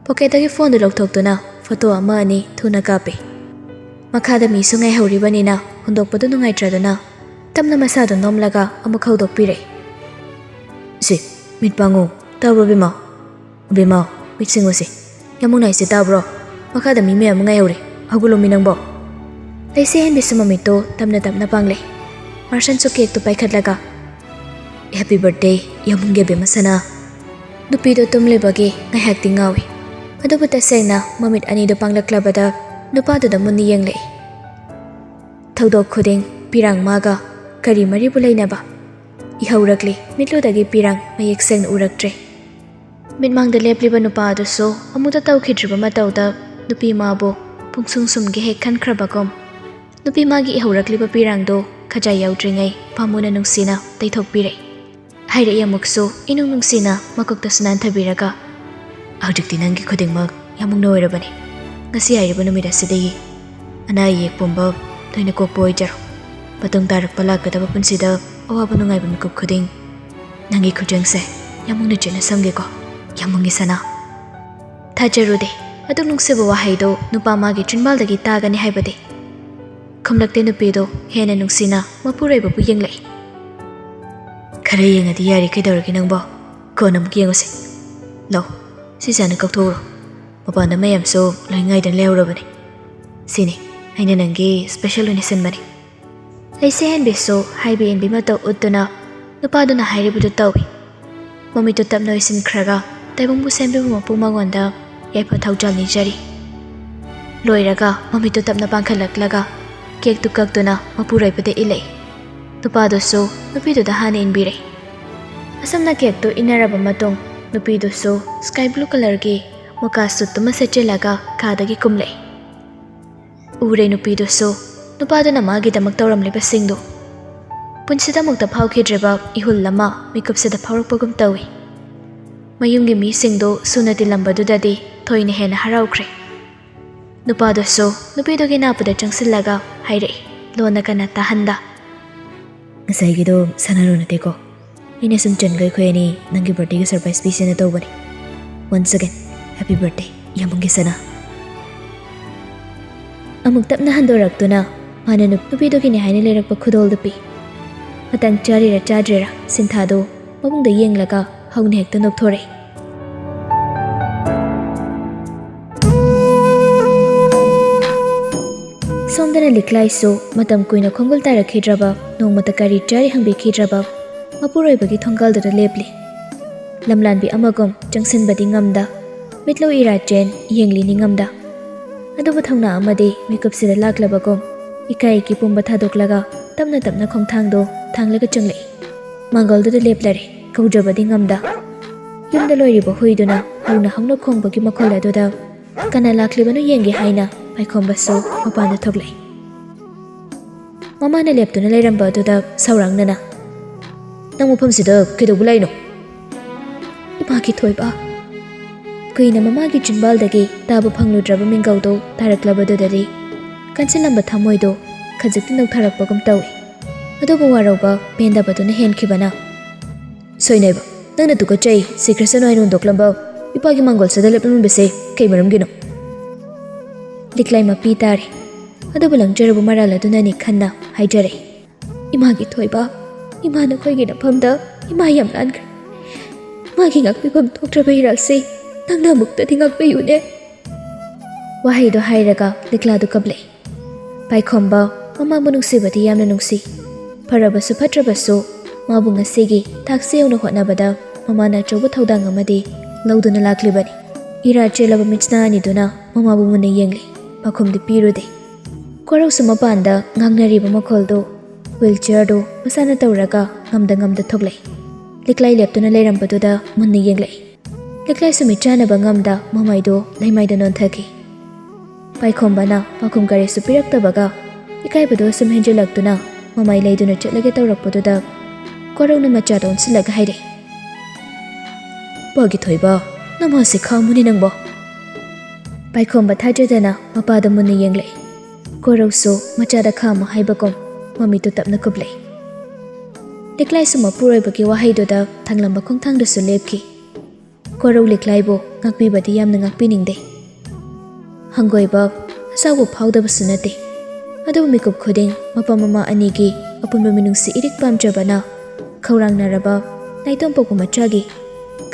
ꯄꯣꯀꯦꯠꯇꯒꯤ ꯐꯣꯟꯗꯨ ꯂꯧꯊꯣꯛꯇꯨꯅ ꯐꯣꯇꯣ ꯑꯃ ꯑꯅꯤ ꯊꯨꯅ ꯀꯥꯞꯄꯤ꯫ ꯃꯈꯥꯗ ꯃꯤꯁꯨ ꯉꯥꯏꯍꯧꯔꯤꯕꯅꯤꯅ ꯍꯨꯟꯗꯣꯛꯄꯗꯨ ꯅꯨꯡꯉꯥꯏꯇ꯭ꯔꯗꯨꯅ ꯇꯞꯅ ꯃꯁꯥꯗꯨ ꯅꯣꯝꯂꯒ ꯑꯃꯨꯛ ꯍꯧꯗꯣꯛꯄꯤꯔꯦ꯫ "ꯁꯤ, ꯃꯤꯠ ꯄꯥꯡꯉꯨ, ꯇꯥꯕ꯭ꯔꯣ ꯕꯦꯝꯃ? ꯕꯦꯝꯃ, ꯃꯤꯠ ꯁꯤꯡꯉꯨꯁꯤ, ꯌꯥꯝꯕꯨꯡꯅ ꯍꯥꯏꯁꯦ ꯇꯥꯕ꯭ꯔꯣ? ꯃꯈꯥꯗ ꯃꯤ ꯃꯌꯥꯝ ꯑꯃ ꯉꯥꯏꯍꯧꯔꯤ, ꯍꯧꯒꯠꯂꯣ ꯃꯤ ꯅꯪꯕꯣ꯫" ꯂꯩꯁꯦ ꯍꯦꯟꯕꯤꯁꯨ ꯃꯃꯤꯠꯇꯣ ꯇꯞꯅ ꯇꯞꯅ ꯄꯥꯡꯂꯦ꯫ ꯃꯥꯔꯁꯟꯁꯨ ꯀꯦꯛꯇꯨ ꯄꯥꯏꯈꯠꯂꯒ, "Happy birthday, ꯌꯥꯝꯕꯨꯡꯒꯤ ꯕꯦꯝꯃ ꯁꯅꯥ꯫" ꯅꯨꯄꯤꯗꯣ ꯇꯨꯝꯂꯤꯕꯒꯤ ꯉꯥꯏꯍꯥꯛꯇꯤ ꯉꯥꯎꯏ, ꯑꯗꯨꯕꯨ ꯇꯁꯦꯡꯅ ꯃꯃꯤꯠ ꯑꯅꯤꯗꯨ ꯄꯥꯡꯂꯛꯂꯕꯗ ꯅꯨꯄꯥꯗꯨꯗ ꯃꯨꯟꯅ ꯌꯦꯡꯂꯛꯏ꯫ ꯊꯧꯗꯣꯛ ꯈꯨꯗꯤꯡ ꯄꯤꯔꯥꯡ ꯃꯥꯒ ꯀꯔꯤ ꯃꯔꯤꯕꯨ ꯂꯩꯅꯕ? ꯏꯍꯧꯔꯛꯂꯤ꯫ ꯃꯤꯠꯂꯨꯗꯒꯤ ꯄꯤꯔꯥꯡ ꯃꯌꯦꯛ ꯁꯦꯡꯅ ꯎꯔꯛꯇ꯭ꯔꯦ꯫ ꯃꯤꯠꯃꯥꯡꯗ ꯂꯦꯞꯂꯤꯕ ꯅꯨꯄꯥ ꯑꯗꯨꯁꯨ ꯑꯃꯨꯛꯇ ꯇꯧꯈꯤꯗ꯭ꯔꯤꯕ ꯃꯇꯧꯗ ꯅꯨꯄꯤ ꯃꯥꯕꯨ ꯄꯨꯡꯁꯨꯝ ꯁꯨꯝꯒꯦ ꯍꯦꯛ ꯈꯟꯈ꯭ꯔꯕꯒꯨꯝ, ꯅꯨꯄꯤ ꯃꯥꯒꯤ ꯏꯍꯧꯔꯛꯂꯤꯕ ꯄꯤꯔꯥꯡꯗꯨ ꯈꯖꯥꯏ ꯌꯧꯗ꯭ꯔꯤꯉꯩ ꯄꯥꯝꯃꯨꯅ ꯅꯨꯡꯁꯤꯅ ꯇꯩꯊꯣꯛꯄꯤꯔꯦ꯫ ꯍꯥꯏꯔꯛꯏ ꯑꯃꯨꯛꯁꯨ ꯏꯅꯨꯡ ꯅꯨꯡꯁꯤꯅ ꯃꯀꯣꯛꯇꯁꯨ ꯅꯥꯟꯊꯕꯤꯔꯒ, "ꯍꯧꯖꯤꯛꯇꯤ ꯅꯪꯒꯤ ꯈꯨꯗꯤꯡꯃꯛ ꯌꯥꯝꯃꯨꯡꯅ ꯑꯣꯏꯔꯕꯅꯤ꯫ ꯉꯁꯤ ꯍꯥꯏꯔꯤꯕ ꯅꯨꯃꯤꯠ ꯑꯁꯤꯗꯒꯤ ꯑꯅꯥ ꯑꯌꯦꯛ ꯄꯨꯝꯕ ꯂꯣꯏꯅ ꯀꯣꯛꯄ ꯑꯣꯏꯖꯔꯣ꯫ ꯃꯇꯨꯡ ꯇꯥꯔꯛꯄ ꯂꯥꯛꯀꯗꯕ ꯄꯨꯟꯁꯤꯗ ꯑꯋꯥꯕ ꯅꯨꯡꯉꯥꯏꯕ ꯃꯤꯀꯨꯞ ꯈꯨꯗꯤꯡ ꯅꯪꯒꯤ ꯈꯨꯖꯦꯡꯁꯦ ꯌꯥꯝꯃꯨꯡꯅ ꯆꯦꯠꯅ ꯁꯝꯒꯦꯀꯣ, ꯌꯥꯝꯃꯨꯡꯒꯤ ꯁꯅꯥ"꯫ ꯊꯥꯖꯔꯨꯗꯦ ꯑꯗꯨꯛ ꯅꯨꯡꯁꯤꯕ ꯋꯥꯍꯩꯗꯣ ꯅꯨꯄꯥ ꯃꯥꯒꯤ ꯆꯤꯟꯕꯥꯜꯗꯒꯤ ꯇꯥꯒꯅꯤ ꯍꯥꯏꯕꯗꯤ꯫ ꯈꯨꯝꯂꯛꯇꯦ ꯅꯨꯄꯤꯗꯣ ꯍꯦꯟꯅ ꯅꯨꯡꯁꯤꯅ ꯃꯄꯨꯔꯣꯏꯕꯕꯨ ꯌꯦꯡꯂꯛꯏ꯫ "ꯈꯔ ꯌꯦꯡꯉꯗꯤ ꯌꯥꯔꯦ, ꯀꯩꯗꯧꯔꯒꯦ ꯅꯪꯕꯣ? ꯀꯣꯟꯅ ꯑꯃꯨꯛ ꯌꯦꯡꯉꯨꯁꯤ꯫ ꯂꯧ, ꯁꯤ ꯆꯥꯅ ꯀꯛꯊꯣꯛꯎꯔꯣ꯫ ꯃꯄꯥꯟꯗ ꯃꯌꯥꯝꯁꯨ ꯂꯣꯏ ꯉꯥꯏꯗꯨꯅ ꯂꯩꯍꯧꯔꯕꯅꯤ꯫ ꯁꯤꯅꯤ, ꯑꯩꯅ ꯅꯪꯒꯤ ꯁ꯭ꯄꯦꯁꯦꯜ ꯑꯣꯏꯅ ꯁꯤꯟꯕꯅꯤ"꯫ ꯂꯩꯁꯦ ꯍꯦꯟꯕꯤꯁꯨ ꯍꯥꯏꯕ ꯏꯟꯕꯤ ꯃꯇꯧ ꯎꯠꯇꯨꯅ ꯅꯨꯄꯥꯗꯨꯅ ꯍꯥꯏꯔꯤꯕꯗꯨ ꯇꯧꯏ꯫ ꯃꯃꯤꯠꯇꯨ ꯇꯞꯅ ꯎꯏꯁꯤꯟꯈ꯭ꯔꯒ ꯇꯥꯏꯕꯪꯕꯨ ꯁꯦꯝꯕꯤꯕ ꯃꯄꯨ ꯃꯉꯣꯟꯗ ꯌꯥꯏꯐ ꯊꯧꯖꯥꯜ ꯅꯤꯖꯔꯤ꯫ ꯂꯣꯏꯔꯒ ꯃꯃꯤꯠꯇꯨ ꯇꯞꯅ ꯄꯥꯡꯈꯠꯂꯛꯂꯒ ꯀꯦꯛꯇꯨ ꯀꯛꯇꯨꯅ ꯃꯄꯨꯔꯣꯏꯕꯗ ꯏꯜꯂꯛꯏ꯫ ꯅꯨꯄꯥꯗꯨꯁꯨ ꯅꯨꯄꯤꯗꯨꯗ ꯍꯥꯟꯅ ꯏꯟꯕꯤꯔꯦ꯫ ꯑꯁꯨꯝꯅ ꯀꯦꯛꯇꯨ ꯏꯟꯅꯔꯕ ꯃꯇꯨꯡ ꯅꯨꯄꯤꯗꯨꯁꯨ ꯁ꯭ꯀꯥꯏ ꯕ꯭ꯂꯨ ꯀꯂꯔꯒꯤ ꯃꯨꯀꯥ ꯁꯨꯠꯇꯨꯃ ꯁꯦꯠꯆꯤꯜꯂꯒ ꯀꯥꯗꯒꯤ ꯀꯨꯝꯂꯛꯏ꯫ ꯎꯔꯦ ꯅꯨꯄꯤꯗꯨꯁꯨ ꯅꯨꯄꯥꯗꯨꯅ ꯃꯥꯒꯤꯗꯃꯛ ꯇꯧꯔꯝꯂꯤꯕꯁꯤꯡꯗꯨ꯫ ꯄꯨꯟꯁꯤꯗ ꯑꯃꯨꯛꯇ ꯐꯥꯎꯈꯤꯗ꯭ꯔꯤꯕ ꯏꯍꯨꯜ ꯑꯃ ꯃꯤꯀꯨꯞꯁꯤꯗ ꯐꯥꯎꯔꯛꯄꯒꯨꯝ ꯇꯧꯏ꯫ ꯃꯌꯨꯝꯒꯤ ꯃꯤꯁꯤꯡꯗꯨ ꯁꯨꯅ ꯇꯤꯜꯂꯝꯕꯗꯨꯗꯗꯤ ꯊꯣꯏꯅ ꯍꯦꯟꯅ ꯍꯔꯥꯎꯈ꯭ꯔꯦ꯫ ꯅꯨꯄꯥꯗꯨꯁꯨ ꯅꯨꯄꯤꯗꯨꯒꯤ ꯅꯥꯄꯨꯗ ꯆꯪꯁꯤꯜꯂꯒ ꯍꯥꯏꯔꯛꯏ, ꯂꯣꯟꯅ ꯀꯟꯅ ꯇꯥꯍꯟꯗ꯫ "ꯉꯁꯥꯏꯒꯤꯗꯣ ꯁꯥꯟꯅꯔꯨ ꯅꯠꯇꯦꯀꯣ? ꯑꯩꯅ ꯁꯨꯝ ꯆꯟꯒ ꯑꯩꯈꯣꯏ ꯑꯅꯤ ꯅꯪꯒꯤ ꯕꯥꯔꯗꯦꯒꯤ ꯁꯔꯄ꯭ꯔꯥꯏꯁ ꯄꯤꯁꯦꯅ ꯇꯧꯕꯅꯤ꯫ Once again, happy birthday, ꯌꯥꯝꯕꯨꯡꯒꯤ ꯁꯅꯥ"꯫ ꯑꯃꯨꯛ ꯇꯞꯅ ꯍꯟꯗꯣꯔꯛꯇꯨꯅ ꯃꯥꯅ ꯅꯨꯞ-, ꯅꯨꯄꯤꯗꯨꯒꯤꯅꯤ ꯍꯥꯏꯅ ꯂꯩꯔꯛꯄ ꯈꯨꯗꯣꯜꯗꯨ ꯄꯤ꯫ ꯃꯇꯥꯡ ꯆꯥꯔꯤꯔꯥ ꯆꯥꯗ꯭ꯔꯤꯔꯥ ꯁꯤꯟꯊꯥꯗꯨ ꯃꯕꯨꯡꯗ ꯌꯦꯡꯂꯒ ꯍꯧꯅ ꯍꯦꯛꯇ ꯅꯣꯛꯊꯣꯔꯛꯏ꯫ ꯁꯣꯝꯗꯅ ꯂꯤꯛꯂꯥꯏꯁꯨ ꯃꯇꯝ ꯀꯨꯏꯅ ꯈꯣꯡꯒꯨꯜ ꯇꯥꯔꯛꯈꯤꯗ꯭ꯔꯕ, ꯅꯣꯡꯃꯇ ꯀꯔꯤ ꯆꯥꯔꯤ ꯍꯪꯕꯤꯈꯤꯗ꯭ꯔꯕ ꯃꯄꯨꯔꯣꯏꯕꯒꯤ ꯊꯣꯡꯒꯥꯜꯗꯨꯗ ꯂꯦꯞꯂꯤ꯫ ꯂꯝꯂꯥꯟꯕꯤ ꯑꯃꯒꯨꯝ ꯆꯪꯁꯤꯟꯕꯗꯤ ꯉꯝꯗ, ꯃꯤꯠꯂꯨ ꯏꯔꯥ ꯆꯦꯟ ꯌꯦꯡꯂꯤ ꯅꯤꯡꯉꯝꯗ꯫ ꯑꯗꯨꯕꯨ ꯊꯧꯅꯥ ꯑꯃꯗꯤ ꯃꯤꯀꯨꯞꯁꯤꯗ ꯂꯥꯛꯂꯕꯒꯨꯝ ꯏꯀꯥꯏ ꯏꯀꯤ ꯄꯨꯝꯕ ꯊꯥꯗꯣꯛꯂꯒ ꯇꯞꯅ ꯇꯞꯅ ꯈꯣꯡꯊꯥꯡꯗꯣ ꯊꯥꯡꯂꯒ ꯆꯪꯂꯛꯏ꯫ ꯃꯥꯡꯒꯣꯜꯗꯨꯗ ꯂꯦꯞꯂꯔꯦ, ꯀꯧꯖꯕꯗꯤ ꯉꯝꯗ꯫ ꯌꯨꯝꯗ ꯂꯣꯏꯔꯤꯕ ꯍꯨꯏꯗꯨꯅ ꯍꯧꯅ ꯍꯧꯅ ꯈꯣꯡꯕꯒꯤ ꯃꯈꯣꯜ ꯑꯗꯨꯗ ꯀꯅꯥ ꯂꯥꯛꯂꯤꯕꯅꯣ ꯌꯦꯡꯒꯦ ꯍꯥꯏꯅ ꯄꯥꯏꯈꯣꯝꯕꯁꯨ ꯃꯄꯥꯟꯗ ꯊꯣꯛꯂꯛꯏ꯫ ꯃꯃꯥꯅ ꯂꯦꯞꯇꯨꯅ ꯂꯩꯔꯝꯕ ꯑꯗꯨꯗ ꯁꯧꯔꯥꯡꯅꯅ, "ꯅꯪ ꯃꯐꯝꯁꯤꯗ ꯀꯩꯗꯧꯕ ꯂꯥꯛꯏꯅꯣ?" "ꯏꯃꯥꯒꯤ ꯊꯣꯏꯕ!" ꯀꯨꯏꯅ ꯃꯃꯥꯒꯤ ꯆꯤꯟꯕꯥꯜꯗꯒꯤ ꯇꯥꯕ ꯐꯪꯂꯨꯗ꯭ꯔꯕ ꯃꯤꯡꯒꯧꯗꯣ ꯇꯥꯔꯛꯂꯕꯗꯨꯗꯗꯤ ꯀꯟꯁꯤꯜꯂꯝꯕ ꯊꯃꯣꯏꯗꯣ ꯈꯖꯤꯛꯇꯤ ꯅꯧꯊꯔꯛꯄꯒꯨꯝ ꯇꯧꯏ꯫ ꯑꯗꯨꯕꯨ ꯋꯥꯔꯧꯕ ꯄꯦꯟꯗꯕꯗꯨꯅ ꯍꯦꯟꯈꯤꯕꯅ, "ꯁꯣꯏꯅꯥꯏꯕ, ꯅꯪꯅ ꯇꯨꯀꯠꯆꯩ, ꯁꯤꯈ꯭ꯔꯁꯅꯨ ꯍꯥꯏꯅ ꯍꯨꯟꯗꯣꯛꯂꯝꯕ ꯏꯄꯥꯒꯤ ꯃꯥꯡꯒꯣꯜꯁꯤꯗ ꯂꯦꯞꯂꯝꯂꯝꯕꯁꯦ ꯀꯩ ꯃꯔꯝꯒꯤꯅꯣ?" ꯂꯤꯛꯂꯥꯏ ꯃꯄꯤ ꯇꯥꯔꯦ꯫ ꯑꯗꯨꯕꯨ ꯂꯪꯖꯔꯨꯕ ꯃꯔꯥꯜ ꯑꯗꯨꯅꯅꯤ ꯈꯟꯅ ꯍꯥꯏꯖꯔꯦ꯫ "ꯏꯃꯥꯒꯤ ꯊꯣꯏꯕ, ꯏꯃꯥ ꯅꯈꯣꯏꯒꯤ ꯅꯐꯝꯗ ꯏꯃꯥ ꯌꯥꯝ ꯂꯥꯟꯈ꯭ꯔꯦ꯫ ꯏꯃꯥꯒꯤ ꯉꯥꯛꯄꯤꯐꯝ ꯊꯣꯛꯇ꯭ꯔꯕ ꯏꯔꯥꯜꯁꯤ ꯅꯪꯅ ꯑꯃꯨꯛꯇꯗꯤ ꯉꯥꯛꯄꯤꯌꯨꯅꯦ꯫" ꯋꯥꯍꯩꯗꯣ ꯍꯥꯏꯔꯒ ꯂꯤꯛꯂꯥꯗꯨ ꯀꯞꯂꯛꯏ꯫ ꯄꯥꯏꯈꯣꯝꯕ ꯃꯃꯥꯕꯨ ꯅꯨꯡꯁꯤꯕꯗꯤ ꯌꯥꯝꯅ ꯅꯨꯡꯁꯤ꯫ ꯐꯔꯕꯁꯨ ꯐꯠꯇ꯭ꯔꯕꯁꯨ ꯃꯥꯕꯨ ꯉꯁꯤꯒꯤ ꯊꯥꯛꯁꯤ ꯌꯧꯅ ꯍꯣꯠꯅꯕꯗ ꯃꯃꯥꯅ ꯑꯆꯧꯕ ꯊꯧꯗꯥꯡ ꯑꯃꯗꯤ ꯂꯧꯗꯨꯅ ꯂꯥꯛꯂꯤꯕꯅꯤ꯫ ꯏꯔꯥ ꯆꯦꯜꯂꯕ ꯃꯤꯠꯁꯅꯥ ꯑꯅꯤꯗꯨꯅ ꯃꯃꯥꯕꯨ ꯃꯨꯟꯅ ꯌꯦꯡꯂꯤ꯫ ꯄꯥꯎꯈꯨꯝꯗꯤ ꯄꯤꯔꯨꯗꯦ꯫ ꯀꯣꯔꯧꯁꯨ ꯃꯄꯥꯟꯗ ꯉꯥꯡꯅꯔꯤꯕ ꯃꯈꯣꯜꯗꯨ wheelchairꯗꯨ ꯃꯁꯥꯅ ꯇꯧꯔꯒ ꯉꯝꯗ ꯉꯝꯗ ꯊꯣꯛꯂꯛꯏ꯫ ꯂꯤꯛꯂꯥꯏ ꯂꯦꯞꯇꯨꯅ ꯂꯩꯔꯝꯕꯗꯨꯗ ꯃꯨꯟꯅ ꯌꯦꯡꯂꯛꯏ꯫ ꯂꯤꯛꯂꯥꯏꯁꯨ ꯃꯤꯠ ꯆꯥꯅꯕ ꯉꯝꯗ ꯃꯃꯥꯏꯗꯨ ꯂꯩꯃꯥꯏꯗ ꯅꯣꯟꯊꯈꯤ꯫ ꯄꯥꯏꯈꯣꯝꯕꯅ ꯄꯥꯎꯈꯨꯝ ꯀꯔꯤꯁꯨ ꯄꯤꯔꯛꯇꯕꯒ ꯏꯀꯥꯏꯕꯗꯨ ꯁꯨꯝ ꯍꯦꯟꯖꯤꯜꯂꯛꯇꯨꯅ ꯃꯃꯥꯏ ꯂꯩꯗꯨꯅ ꯆꯠꯂꯒꯦ ꯇꯧꯔꯛꯄꯗꯨꯗ ꯀꯣꯔꯧꯅ ꯃꯆꯥꯗ ꯑꯣꯟꯁꯤꯜꯂꯒ ꯍꯥꯏꯔꯛꯏ, "ꯄꯥꯒꯤ ꯊꯣꯏꯕ, ꯅꯃꯥꯁꯦ ꯈꯥꯝꯃꯨꯅꯦ ꯅꯪꯕꯣ꯫" ꯄꯥꯏꯈꯣꯝꯕ ꯊꯥꯖꯗꯅ ꯃꯄꯥꯗ ꯃꯨꯟꯅ ꯌꯦꯡꯂꯛꯏ꯫ ꯀꯣꯔꯧꯁꯨ ꯃꯆꯥꯗ ꯈꯥꯝꯃꯨ ꯍꯥꯏꯕꯒꯨꯝ ꯃꯃꯤꯠꯇꯨ ꯇꯞꯅ ꯀꯨꯞꯂꯛꯏ꯫ ꯂꯤꯛꯂꯥꯏꯁꯨ ꯃꯄꯨꯔꯣꯏꯕꯒꯤ ꯋꯥꯍꯩꯗꯨꯗ ꯊꯥꯡꯂꯝꯕ ꯈꯣꯡꯊꯥꯡꯗꯁꯨ ꯂꯦꯞꯈꯤ꯫ ꯀꯣꯔꯧ ꯂꯤꯛꯂꯥꯏꯕꯨ ꯉꯥꯛꯄꯤꯕꯗꯤ ꯌꯥꯝꯅ ꯉꯥꯛꯄꯤꯅꯤꯡꯗꯦ꯫ ꯍꯪꯒꯣꯏꯕ, ꯑꯁꯥꯎꯕ ꯐꯥꯎꯗꯕꯁꯨ ꯅꯠꯇꯦ꯫ ꯑꯗꯨꯕꯨ ꯃꯤꯀꯨꯞ ꯈꯨꯗꯤꯡ ꯃꯄꯥ ꯃꯃꯥ ꯑꯅꯤꯒꯤ ꯑꯄꯨꯟꯕ ꯃꯤꯅꯨꯡꯁꯤ ꯏꯔꯤꯛ ꯄꯥꯝꯖꯕꯅ ꯈꯧꯔꯥꯡꯅꯔꯕ ꯅꯥꯏꯇꯣꯝ ꯄꯣꯛꯄ ꯃꯆꯥꯒꯤ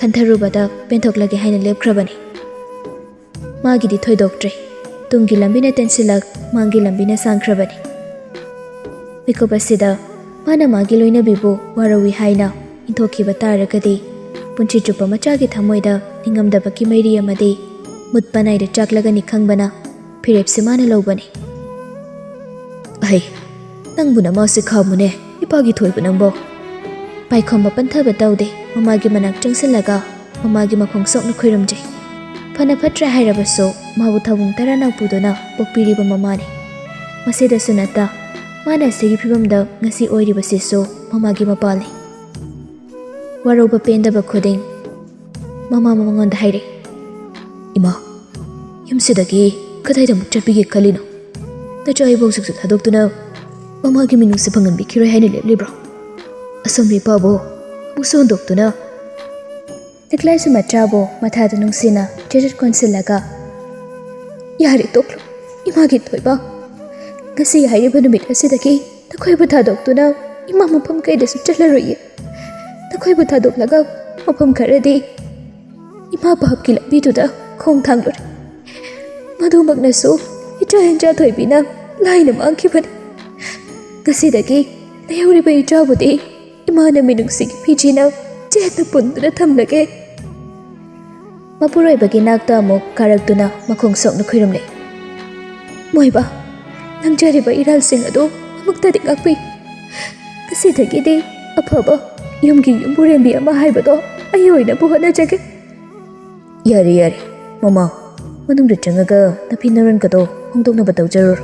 ꯈꯟꯊꯔꯨꯕꯗ ꯄꯦꯟꯊꯣꯛꯂꯒꯦ ꯍꯥꯏꯅ ꯂꯦꯞꯈ꯭ꯔꯕꯅꯤ꯫ ꯃꯥꯒꯤꯗꯤ ꯊꯣꯏꯗꯣꯛꯇ꯭ꯔꯦ꯫ ꯇꯨꯡꯒꯤ ꯂꯝꯕꯤꯅ ꯇꯦꯟꯁꯤꯜꯂꯛ, ꯃꯥꯡꯒꯤ ꯂꯝꯕꯤꯅ ꯁꯥꯡꯈ꯭ꯔꯕꯅꯤ꯫ ꯃꯤꯀꯨꯞ ꯑꯁꯤꯗ ꯃꯥꯅ ꯃꯥꯒꯤ ꯂꯣꯏꯅꯕꯤꯕꯨ ꯋꯥꯔꯧꯏ ꯍꯥꯏꯅ ꯏꯟꯊꯣꯛꯈꯤꯕ ꯇꯥꯔꯒꯗꯤ, ꯄꯨꯟꯁꯤ ꯆꯨꯞꯄ ꯃꯆꯥꯒꯤ ꯊꯃꯣꯏꯗ ꯅꯤꯡꯉꯝꯗꯕꯒꯤ ꯃꯩꯔꯤ ꯑꯃꯗꯤ ꯃꯨꯠꯄ ꯅꯥꯏꯗ ꯆꯥꯛꯂꯒꯅꯤ ꯈꯪꯕꯅ ꯐꯤꯔꯦꯞꯁꯤ ꯃꯥꯅ ꯂꯧꯕꯅꯤ꯫ ꯍꯩ, ꯅꯪꯕꯨ ꯅꯃꯥꯁꯦ ꯈꯥꯝꯃꯨꯅꯦ, ꯏꯄꯥꯒꯤ ꯊꯣꯏꯕ ꯅꯪꯕꯣ꯫ ꯄꯥꯏꯈꯣꯝꯕ ꯄꯟꯊꯕ ꯇꯧꯗꯦ, ꯃꯃꯥꯒꯤ ꯃꯅꯥꯛ ꯆꯪꯁꯤꯜꯂꯒ ꯃꯃꯥꯒꯤ ꯃꯈꯣꯡ ꯁꯣꯛꯅ ꯈꯨꯔꯨꯝꯖꯩ꯫ ꯐꯅ ꯐꯠꯇ꯭ꯔꯦ ꯍꯥꯏꯔꯕꯁꯨ ꯃꯥꯕꯨ ꯊꯧꯕꯨꯡ ꯇꯔꯥꯅ ꯄꯨꯗꯨꯅ ꯄꯣꯛꯄꯤꯔꯤꯕ ꯃꯃꯥꯅꯤ꯫ ꯃꯁꯤꯗꯁꯨ ꯅꯠꯇ, ꯃꯥꯅ ꯑꯁꯤꯒꯤ ꯐꯤꯕꯝꯗ ꯉꯁꯤ ꯑꯣꯏꯔꯤꯕꯁꯤꯁꯨ ꯃꯃꯥꯒꯤ ꯃꯄꯥꯜꯅꯤ꯫ ꯋꯥꯔꯧꯕ ꯄꯦꯟꯗꯕ ꯈꯨꯗꯤꯡ ꯃꯃꯥ ꯃꯉꯣꯟꯗ ꯍꯥꯏꯔꯛꯏ꯫ "ꯏꯃꯥ, ꯌꯨꯝꯁꯤꯗꯒꯤ ꯀꯗꯥꯏꯗ ꯑꯃꯨꯛ ꯆꯠꯄꯤꯒꯦ ꯈꯜꯂꯤꯅꯣ? ꯅꯆꯥ ꯏꯕꯣꯛꯁꯤꯡꯁꯨ ꯊꯥꯗꯣꯛꯇꯨꯅ ꯃꯃꯥꯒꯤ ꯃꯤꯅꯨꯡꯁꯤ ꯐꯪꯍꯟꯕꯤꯈꯤꯔꯣꯏ ꯍꯥꯏꯅ ꯂꯦꯞꯂꯤꯕ꯭ꯔꯣ? ꯑꯁꯣꯝ ꯏꯄꯥꯕꯨ ꯑꯃꯨꯛꯁꯨ ꯍꯨꯟꯗꯣꯛꯇꯨꯅ?" ꯂꯤꯛꯂꯥꯏꯁꯨ ꯃꯆꯥꯕꯨ ꯃꯊꯥꯗ ꯅꯨꯡꯁꯤꯅ ꯆꯦꯔꯦꯠ ꯀꯣꯟꯁꯤꯜꯂꯒ, "ꯌꯥꯔꯦ, ꯇꯣꯛꯂꯣ, ꯏꯃꯥꯒꯤ ꯊꯣꯏꯕ꯫ ꯉꯁꯤ ꯍꯥꯏꯔꯤꯕ ꯅꯨꯃꯤꯠ ꯑꯁꯤꯗꯒꯤ ꯅꯈꯣꯏꯕꯨ ꯊꯥꯗꯣꯛꯇꯨꯅ ꯏꯃꯥ ꯃꯐꯝ ꯀꯩꯗꯁꯨ ꯆꯠꯂꯔꯣꯏꯌꯦ꯫ ꯅꯈꯣꯏꯕꯨ ꯊꯥꯗꯣꯛꯂꯒ ꯃꯐꯝ ꯈꯔꯗꯤ ꯏꯃꯥ ꯄꯥꯞꯀꯤ ꯂꯝꯕꯤꯗꯨꯗ ꯈꯣꯡ ꯊꯥꯡꯂꯨꯔꯦ꯫ ꯃꯗꯨꯃꯛꯅꯁꯨ ꯏꯆꯥ ꯍꯦꯟꯖꯥ ꯊꯣꯏꯕꯤꯅ ꯂꯥꯏꯅ ꯃꯥꯡꯈꯤꯕꯅꯤ꯫ ꯉꯁꯤꯗꯒꯤ ꯂꯩꯍꯧꯔꯤꯕ ꯏꯆꯥꯕꯨꯗꯤ ꯏꯃꯥꯅ ꯃꯤꯅꯨꯡꯁꯤꯒꯤ ꯐꯤꯖꯤꯅ ꯆꯦꯠꯅ ꯄꯨꯟꯗꯨꯅ ꯊꯝꯂꯒꯦ꯫" ꯃꯄꯨꯔꯣꯏꯕꯒꯤ ꯅꯥꯛꯇ ꯑꯃꯨꯛ ꯀꯥꯔꯛꯇꯨꯅ ꯃꯈꯣꯡ ꯁꯣꯛꯅ ꯈꯨꯔꯨꯝꯂꯦ꯫ "ꯃꯣꯏꯕ, ꯂꯪꯖꯔꯤꯕ ꯏꯔꯥꯜꯁꯤꯡ ꯑꯗꯨ ꯑꯃꯨꯛꯇꯗꯤ ꯉꯥꯛꯄꯤ꯫ ꯉꯁꯤꯗꯒꯤꯗꯤ ꯑꯐꯕ ꯌꯨꯝꯒꯤ ꯌꯨꯝꯕꯨꯔꯦꯝꯕꯤ ꯑꯃ ꯍꯥꯏꯕꯗꯣ ꯑꯩ ꯑꯣꯏꯅꯕ ꯍꯣꯠꯅꯖꯒꯦ꯫" "ꯌꯥꯔꯦ, ꯌꯥꯔꯦ, ꯃꯃꯥ, ꯃꯅꯨꯡꯗ ꯆꯪꯉꯒ ꯅꯐꯤ ꯅꯔꯣꯟꯒꯗꯣ ꯍꯣꯡꯗꯣꯛꯅꯕ ꯇꯧꯖꯔꯨꯔꯣ꯫"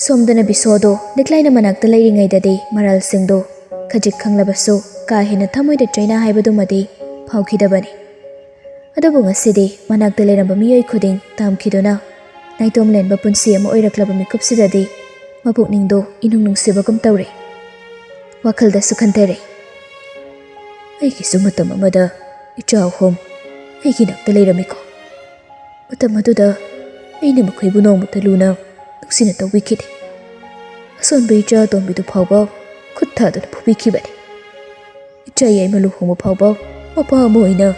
ꯁꯣꯝꯗꯅ ꯕꯤꯁꯣꯗꯣ ꯂꯤꯛꯂꯥꯏꯅ ꯃꯅꯥꯛꯇ ꯂꯩꯔꯤꯉꯩꯗꯗꯤ ꯃꯔꯥꯜꯁꯤꯡꯗꯣ ꯈꯖꯤꯛ ꯈꯪꯂꯕꯁꯨ ꯀꯥ ꯍꯦꯟꯅ ꯊꯃꯣꯏꯗ ꯆꯩꯅꯥ ꯍꯥꯏꯕꯗꯨꯃꯗꯤ ꯐꯥꯎꯈꯤꯗꯕꯅꯤ꯫ ꯑꯗꯨꯕꯨ ꯉꯁꯤꯗꯤ ꯃꯅꯥꯛꯇ ꯂꯩꯔꯝꯕ ꯃꯤꯑꯣꯏ ꯈꯨꯗꯤꯡ ꯇꯥꯝꯈꯤꯗꯨꯅ ꯅꯥꯏꯇꯣꯝ ꯂꯦꯟꯕ ꯄꯨꯟꯁꯤ ꯑꯃ ꯑꯣꯏꯔꯛꯂꯕ ꯃꯤꯀꯨꯞꯁꯤꯗꯗꯤ ꯃꯄꯨꯛꯅꯤꯡꯗꯣ ꯏꯅꯨꯡ ꯅꯨꯡꯁꯤꯕꯒꯨꯝ ꯇꯧꯔꯦ꯫ ꯋꯥꯈꯜꯗꯁꯨ ꯈꯟꯊꯔꯦ, "ꯑꯩꯒꯤꯁꯨ ꯃꯇꯝ ꯑꯃꯗ ꯏꯆꯥ ꯑꯍꯨꯝ ꯑꯩꯒꯤ ꯅꯥꯛꯇ ꯂꯩꯔꯝꯃꯤꯀꯣ꯫ ꯃꯇꯝ ꯑꯗꯨꯗ ꯑꯩꯅ ꯃꯈꯣꯏꯕꯨ ꯅꯣꯡꯃꯇ ꯂꯨꯅ ꯅꯨꯡꯁꯤꯅ ꯇꯧꯕꯤꯈꯤꯗꯦ꯫ ꯑꯁꯣꯟꯕ ꯏꯆꯥ ꯑꯇꯣꯝꯕꯤꯗꯨ ꯐꯥꯎꯕ ꯈꯨꯠ ꯊꯥꯗꯨꯅ ꯐꯨꯕꯤꯈꯤꯕꯅꯤ꯫ ꯏꯆꯥ ꯌꯥꯏꯃ ꯂꯨꯍꯣꯡꯕ ꯐꯥꯎꯕ ꯃꯄꯥ ꯑꯃ ꯑꯣꯏꯅ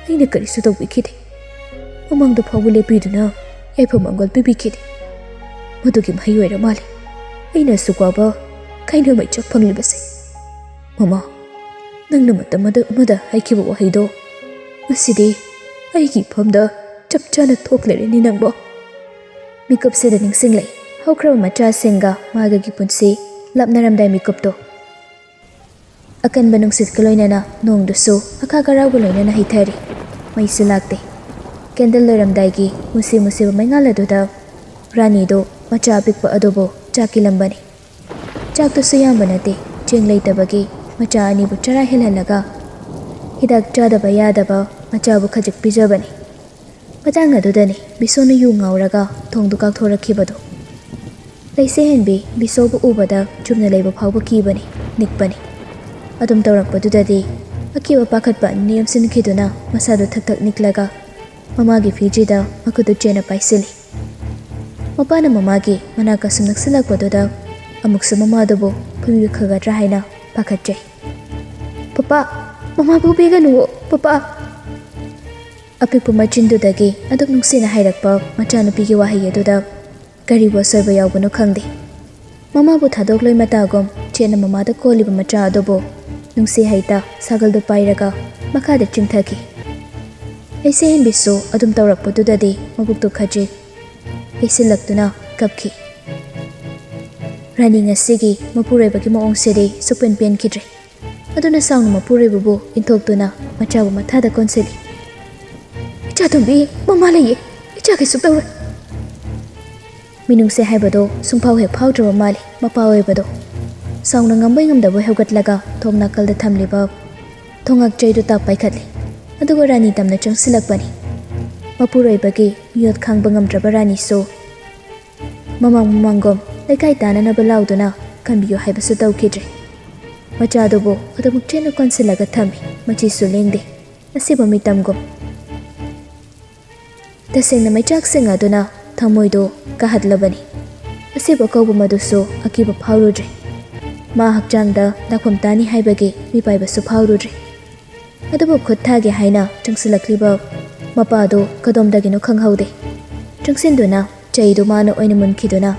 ꯑꯩꯅ ꯀꯔꯤꯁꯨ ꯇꯧꯕꯤꯈꯤꯗꯦ꯫ ꯃꯃꯥꯡꯗ ꯐꯥꯎꯕ ꯂꯦꯞꯄꯤꯗꯨꯅ ꯌꯥꯏꯐ ꯃꯪꯒꯣꯜ ꯄꯤꯕꯤꯈꯤꯗꯦ꯫ ꯃꯗꯨꯒꯤ ꯃꯍꯩ ꯑꯣꯏꯔ ꯃꯥꯜꯂꯦ ꯑꯩꯅ ꯑꯁꯨꯛ ꯋꯥꯕ ꯀꯥꯏꯅ ꯃꯩꯆꯥꯛ ꯐꯪꯂꯤꯕꯁꯦ꯫ ꯃꯃꯥ, ꯅꯪꯅ ꯃꯇꯝ ꯑꯗꯨ ꯑꯃꯗ ꯍꯥꯏꯈꯤꯕ ꯋꯥꯍꯩꯗꯣ ꯉꯁꯤꯗꯤ ꯑꯩꯒꯤ ꯏꯐꯝꯗ ꯆꯞ ꯆꯥꯅ ꯊꯣꯛꯂꯔꯤꯅꯤ ꯅꯪꯕꯣ꯫ ꯃꯤꯀꯨꯞꯁꯤꯗ ꯅꯤꯡꯁꯤꯡꯂꯛꯏ ꯍꯧꯈ꯭ꯔꯕ ꯃꯆꯥꯁꯤꯡꯒ ꯃꯥꯒꯒꯤ ꯄꯨꯟꯁꯤ ꯂꯥꯞꯅꯔꯝꯗꯥꯏ ꯃꯤꯀꯨꯞꯇꯣ꯫ ꯑꯀꯟꯕ ꯅꯨꯡꯁꯤꯠꯀ ꯂꯣꯏꯅꯅ ꯅꯣꯡꯗꯨꯁꯨ ꯑꯈꯥ ꯀꯔꯥꯎꯒ ꯂꯣꯏꯅꯅ ꯍꯩꯊꯔꯤ꯫ ꯃꯩꯁꯨ ꯂꯥꯛꯇꯦ꯫ ꯀꯦꯟꯗꯜ ꯂꯣꯏꯔꯝꯗꯥꯏꯒꯤ ꯃꯨꯁꯤ ꯃꯨꯁꯤꯕ ꯃꯩꯉꯥꯜ ꯑꯗꯨꯗ ꯔꯥꯅꯤꯗꯨ ꯃꯆꯥ ꯑꯄꯤꯛꯄ ꯑꯗꯨꯕꯨ ꯆꯥꯛ ꯏꯜꯂꯝꯕꯅꯤ꯫ ꯆꯥꯛꯇꯨꯁꯨ ꯌꯥꯝꯕ ꯅꯠꯇꯦ꯫ ꯆꯦꯡ ꯂꯩꯇꯕꯒꯤ ꯃꯆꯥ ꯑꯅꯤꯕꯨ ꯆꯔꯥ ꯍꯦꯜꯍꯜꯂꯒ ꯍꯤꯗꯥꯛ ꯆꯥꯗꯕ ꯌꯥꯗꯕ ꯃꯆꯥꯕꯨ ꯈꯖꯤꯛ ꯄꯤꯖꯕꯅꯤ꯫ ꯃꯇꯥꯡ ꯑꯗꯨꯗꯅꯤ ꯕꯤꯁꯣꯅ ꯌꯨ ꯉꯥꯎꯔꯒ ꯊꯣꯡꯗꯨ ꯀꯥꯎꯊꯣꯔꯛꯈꯤꯕꯗꯨ꯫ ꯂꯩꯁꯦ ꯍꯦꯟꯕꯤ ꯕꯤꯁꯣꯕꯨ ꯎꯕꯗ ꯆꯨꯝꯅ ꯂꯩꯕ ꯐꯥꯎꯕ ꯀꯤꯕꯅꯤ, ꯅꯤꯛꯄꯅꯤ꯫ ꯑꯗꯨꯝ ꯇꯧꯔꯛꯄꯗꯨꯗꯗꯤ ꯑꯀꯤꯕ ꯄꯥꯈꯠꯄ ꯑꯅꯤ ꯌꯣꯝꯁꯤꯟꯈꯤꯗꯨꯅ ꯃꯁꯥꯗꯨ ꯊꯛ ꯊꯛ ꯅꯤꯛꯂꯒ ꯃꯃꯥꯒꯤ ꯐꯤꯖꯤꯗ ꯃꯈꯨꯠꯇꯨ ꯆꯦꯠꯅ ꯄꯥꯏꯁꯤꯜꯂꯤ꯫ ꯃꯄꯥꯅ ꯃꯃꯥꯒꯤ ꯃꯅꯥꯛꯀ ꯁꯨꯝ ꯅꯛꯁꯤꯜꯂꯛꯄꯗꯨꯗ ꯑꯃꯨꯛꯁꯨ ꯃꯃꯥꯗꯨꯕꯨ ꯐꯨꯕꯤꯈꯒꯗ꯭ꯔꯥ ꯍꯥꯏꯅ ꯄꯥꯈꯠꯆꯩ꯫ "Papa, ꯃꯃꯥꯕꯨ ꯄꯤꯒꯅꯨꯋꯣ, papa!" ꯑꯄꯤꯛꯄ ꯃꯆꯤꯟꯗꯨꯗꯒꯤ ꯑꯗꯨꯛ ꯅꯨꯡꯁꯤꯅ ꯍꯥꯏꯔꯛꯄ ꯃꯆꯥꯅꯨꯄꯤꯒꯤ ꯋꯥꯍꯩ ꯑꯗꯨꯗ ꯀꯔꯤꯕꯨ ꯑꯁꯣꯏꯕ ꯌꯥꯎꯕꯅꯣ ꯈꯪꯗꯦ꯫ ꯃꯃꯥꯕꯨ ꯊꯥꯗꯣꯛꯂꯣꯏ ꯃꯇꯥꯒꯨꯝ ꯆꯦꯠꯅ ꯃꯃꯥꯗ ꯀꯣꯜꯂꯤꯕ ꯃꯆꯥ ꯑꯗꯨꯕꯨ ꯅꯨꯡꯁꯤ ꯍꯩꯇ ꯁꯥꯒꯜꯗꯨ ꯄꯥꯏꯔꯒ ꯃꯈꯥꯗ ꯆꯤꯡꯊꯈꯤ꯫ ꯂꯩꯁꯦ ꯍꯦꯟꯕꯤꯁꯨ ꯑꯗꯨꯝ ꯇꯧꯔꯛꯄꯗꯨꯗꯗꯤ ꯃꯕꯨꯛꯇꯨ ꯈꯖꯤꯛ ꯌꯩꯁꯤꯜꯂꯛꯇꯨꯅ ꯀꯞꯈꯤ꯫ ꯔꯥꯅꯤ ꯉꯁꯤꯒꯤ ꯃꯄꯨꯔꯣꯏꯕꯒꯤ ꯃꯑꯣꯡꯁꯤꯗꯤ ꯁꯨꯛꯄꯦꯟ ꯄꯦꯟꯈꯤꯗ꯭ꯔꯦ꯫ ꯑꯗꯨꯅ ꯁꯥꯎꯅ ꯃꯄꯨꯔꯣꯏꯕꯕꯨ ꯏꯟꯊꯣꯛꯇꯨꯅ ꯃꯆꯥꯕꯨ ꯃꯊꯥꯗ ꯀꯣꯟꯁꯤꯜꯂꯤ꯫ "ꯏꯆꯥꯇꯣꯝꯕꯤ, ꯃꯃꯥ ꯂꯩꯌꯦ, ꯏꯆꯥ ꯀꯩꯁꯨ ꯇꯧꯔꯣꯏ꯫" ꯃꯤꯅꯨꯡꯁꯤ ꯍꯥꯏꯕꯗꯣ ꯁꯨꯡꯐꯥꯎ ꯍꯦꯛ ꯐꯥꯎꯗ꯭ꯔꯕ ꯃꯥꯜꯂꯤ ꯃꯄꯥ ꯑꯣꯏꯕꯗꯣ꯫ ꯁꯥꯎꯅ ꯉꯝꯕꯣꯏ ꯉꯝꯗꯕꯣꯏ ꯍꯧꯒꯠꯂꯒ ꯊꯣꯡ ꯅꯥꯀꯜꯗ ꯊꯝꯂꯤꯕ ꯊꯣꯡꯉꯥꯛ ꯆꯩꯗꯨ ꯇꯥꯛ ꯄꯥꯏꯈꯠꯂꯤ꯫ ꯑꯗꯨꯒ ꯔꯥꯅꯤ ꯇꯝꯅ ꯆꯪꯁꯤꯜꯂꯛꯄꯅꯤ꯫ ꯃꯄꯨꯔꯣꯏꯕꯒꯤ ꯃꯤꯑꯣꯠ ꯈꯥꯡꯕ ꯉꯝꯗ꯭ꯔꯕ ꯔꯥꯅꯤꯁꯨ ꯃꯃꯥꯡ ꯃꯃꯥꯡꯒꯨꯝ ꯂꯩꯀꯥꯏ ꯇꯥꯅꯅꯕ ꯂꯥꯎꯗꯨꯅ "ꯀꯟꯕꯤꯌꯨ" ꯍꯥꯏꯕꯁꯨ ꯇꯧꯈꯤꯗ꯭ꯔꯦ꯫ ꯃꯆꯥꯗꯨꯕꯨ ꯑꯗꯨꯃꯛ ꯆꯦꯠꯅ ꯀꯣꯟꯁꯤꯜꯂꯒ ꯊꯝꯃꯤ, ꯃꯆꯤꯁꯨ ꯂꯦꯡꯗꯦ꯫ ꯑꯁꯤꯕ ꯃꯤꯇꯝꯒꯨꯝ ꯇꯁꯦꯡꯅ ꯃꯩꯆꯥꯛꯁꯤꯡ ꯑꯗꯨꯅ ꯊꯃꯣꯏꯗꯨ ꯀꯥꯍꯠꯂꯕꯅꯤ꯫ ꯑꯁꯤꯕ ꯀꯧꯕ ꯃꯗꯨꯁꯨ ꯑꯀꯤꯕ ꯐꯥꯎꯔꯨꯗ꯭ꯔꯦ꯫ ꯃꯥ ꯍꯛꯆꯥꯡꯗ ꯂꯥꯛꯐꯝ ꯇꯥꯅꯤ ꯍꯥꯏꯕꯒꯤ ꯃꯤꯄꯥꯏꯕꯁꯨ ꯐꯥꯎꯔꯨꯗ꯭ꯔꯦ꯫ ꯑꯗꯨꯕꯨ ꯈꯨꯠ ꯊꯥꯒꯦ ꯍꯥꯏꯅ ꯆꯪꯁꯤꯜꯂꯛꯂꯤꯕ ꯃꯄꯥꯗꯨ ꯀꯗꯣꯝꯗꯒꯤꯅꯣ ꯈꯪꯍꯧꯗꯦ꯫ ꯆꯪꯁꯤꯟꯗꯨꯅ ꯆꯩꯗꯨ ꯃꯥꯅ ꯑꯣꯏꯅ ꯃꯨꯟꯈꯤꯗꯨꯅ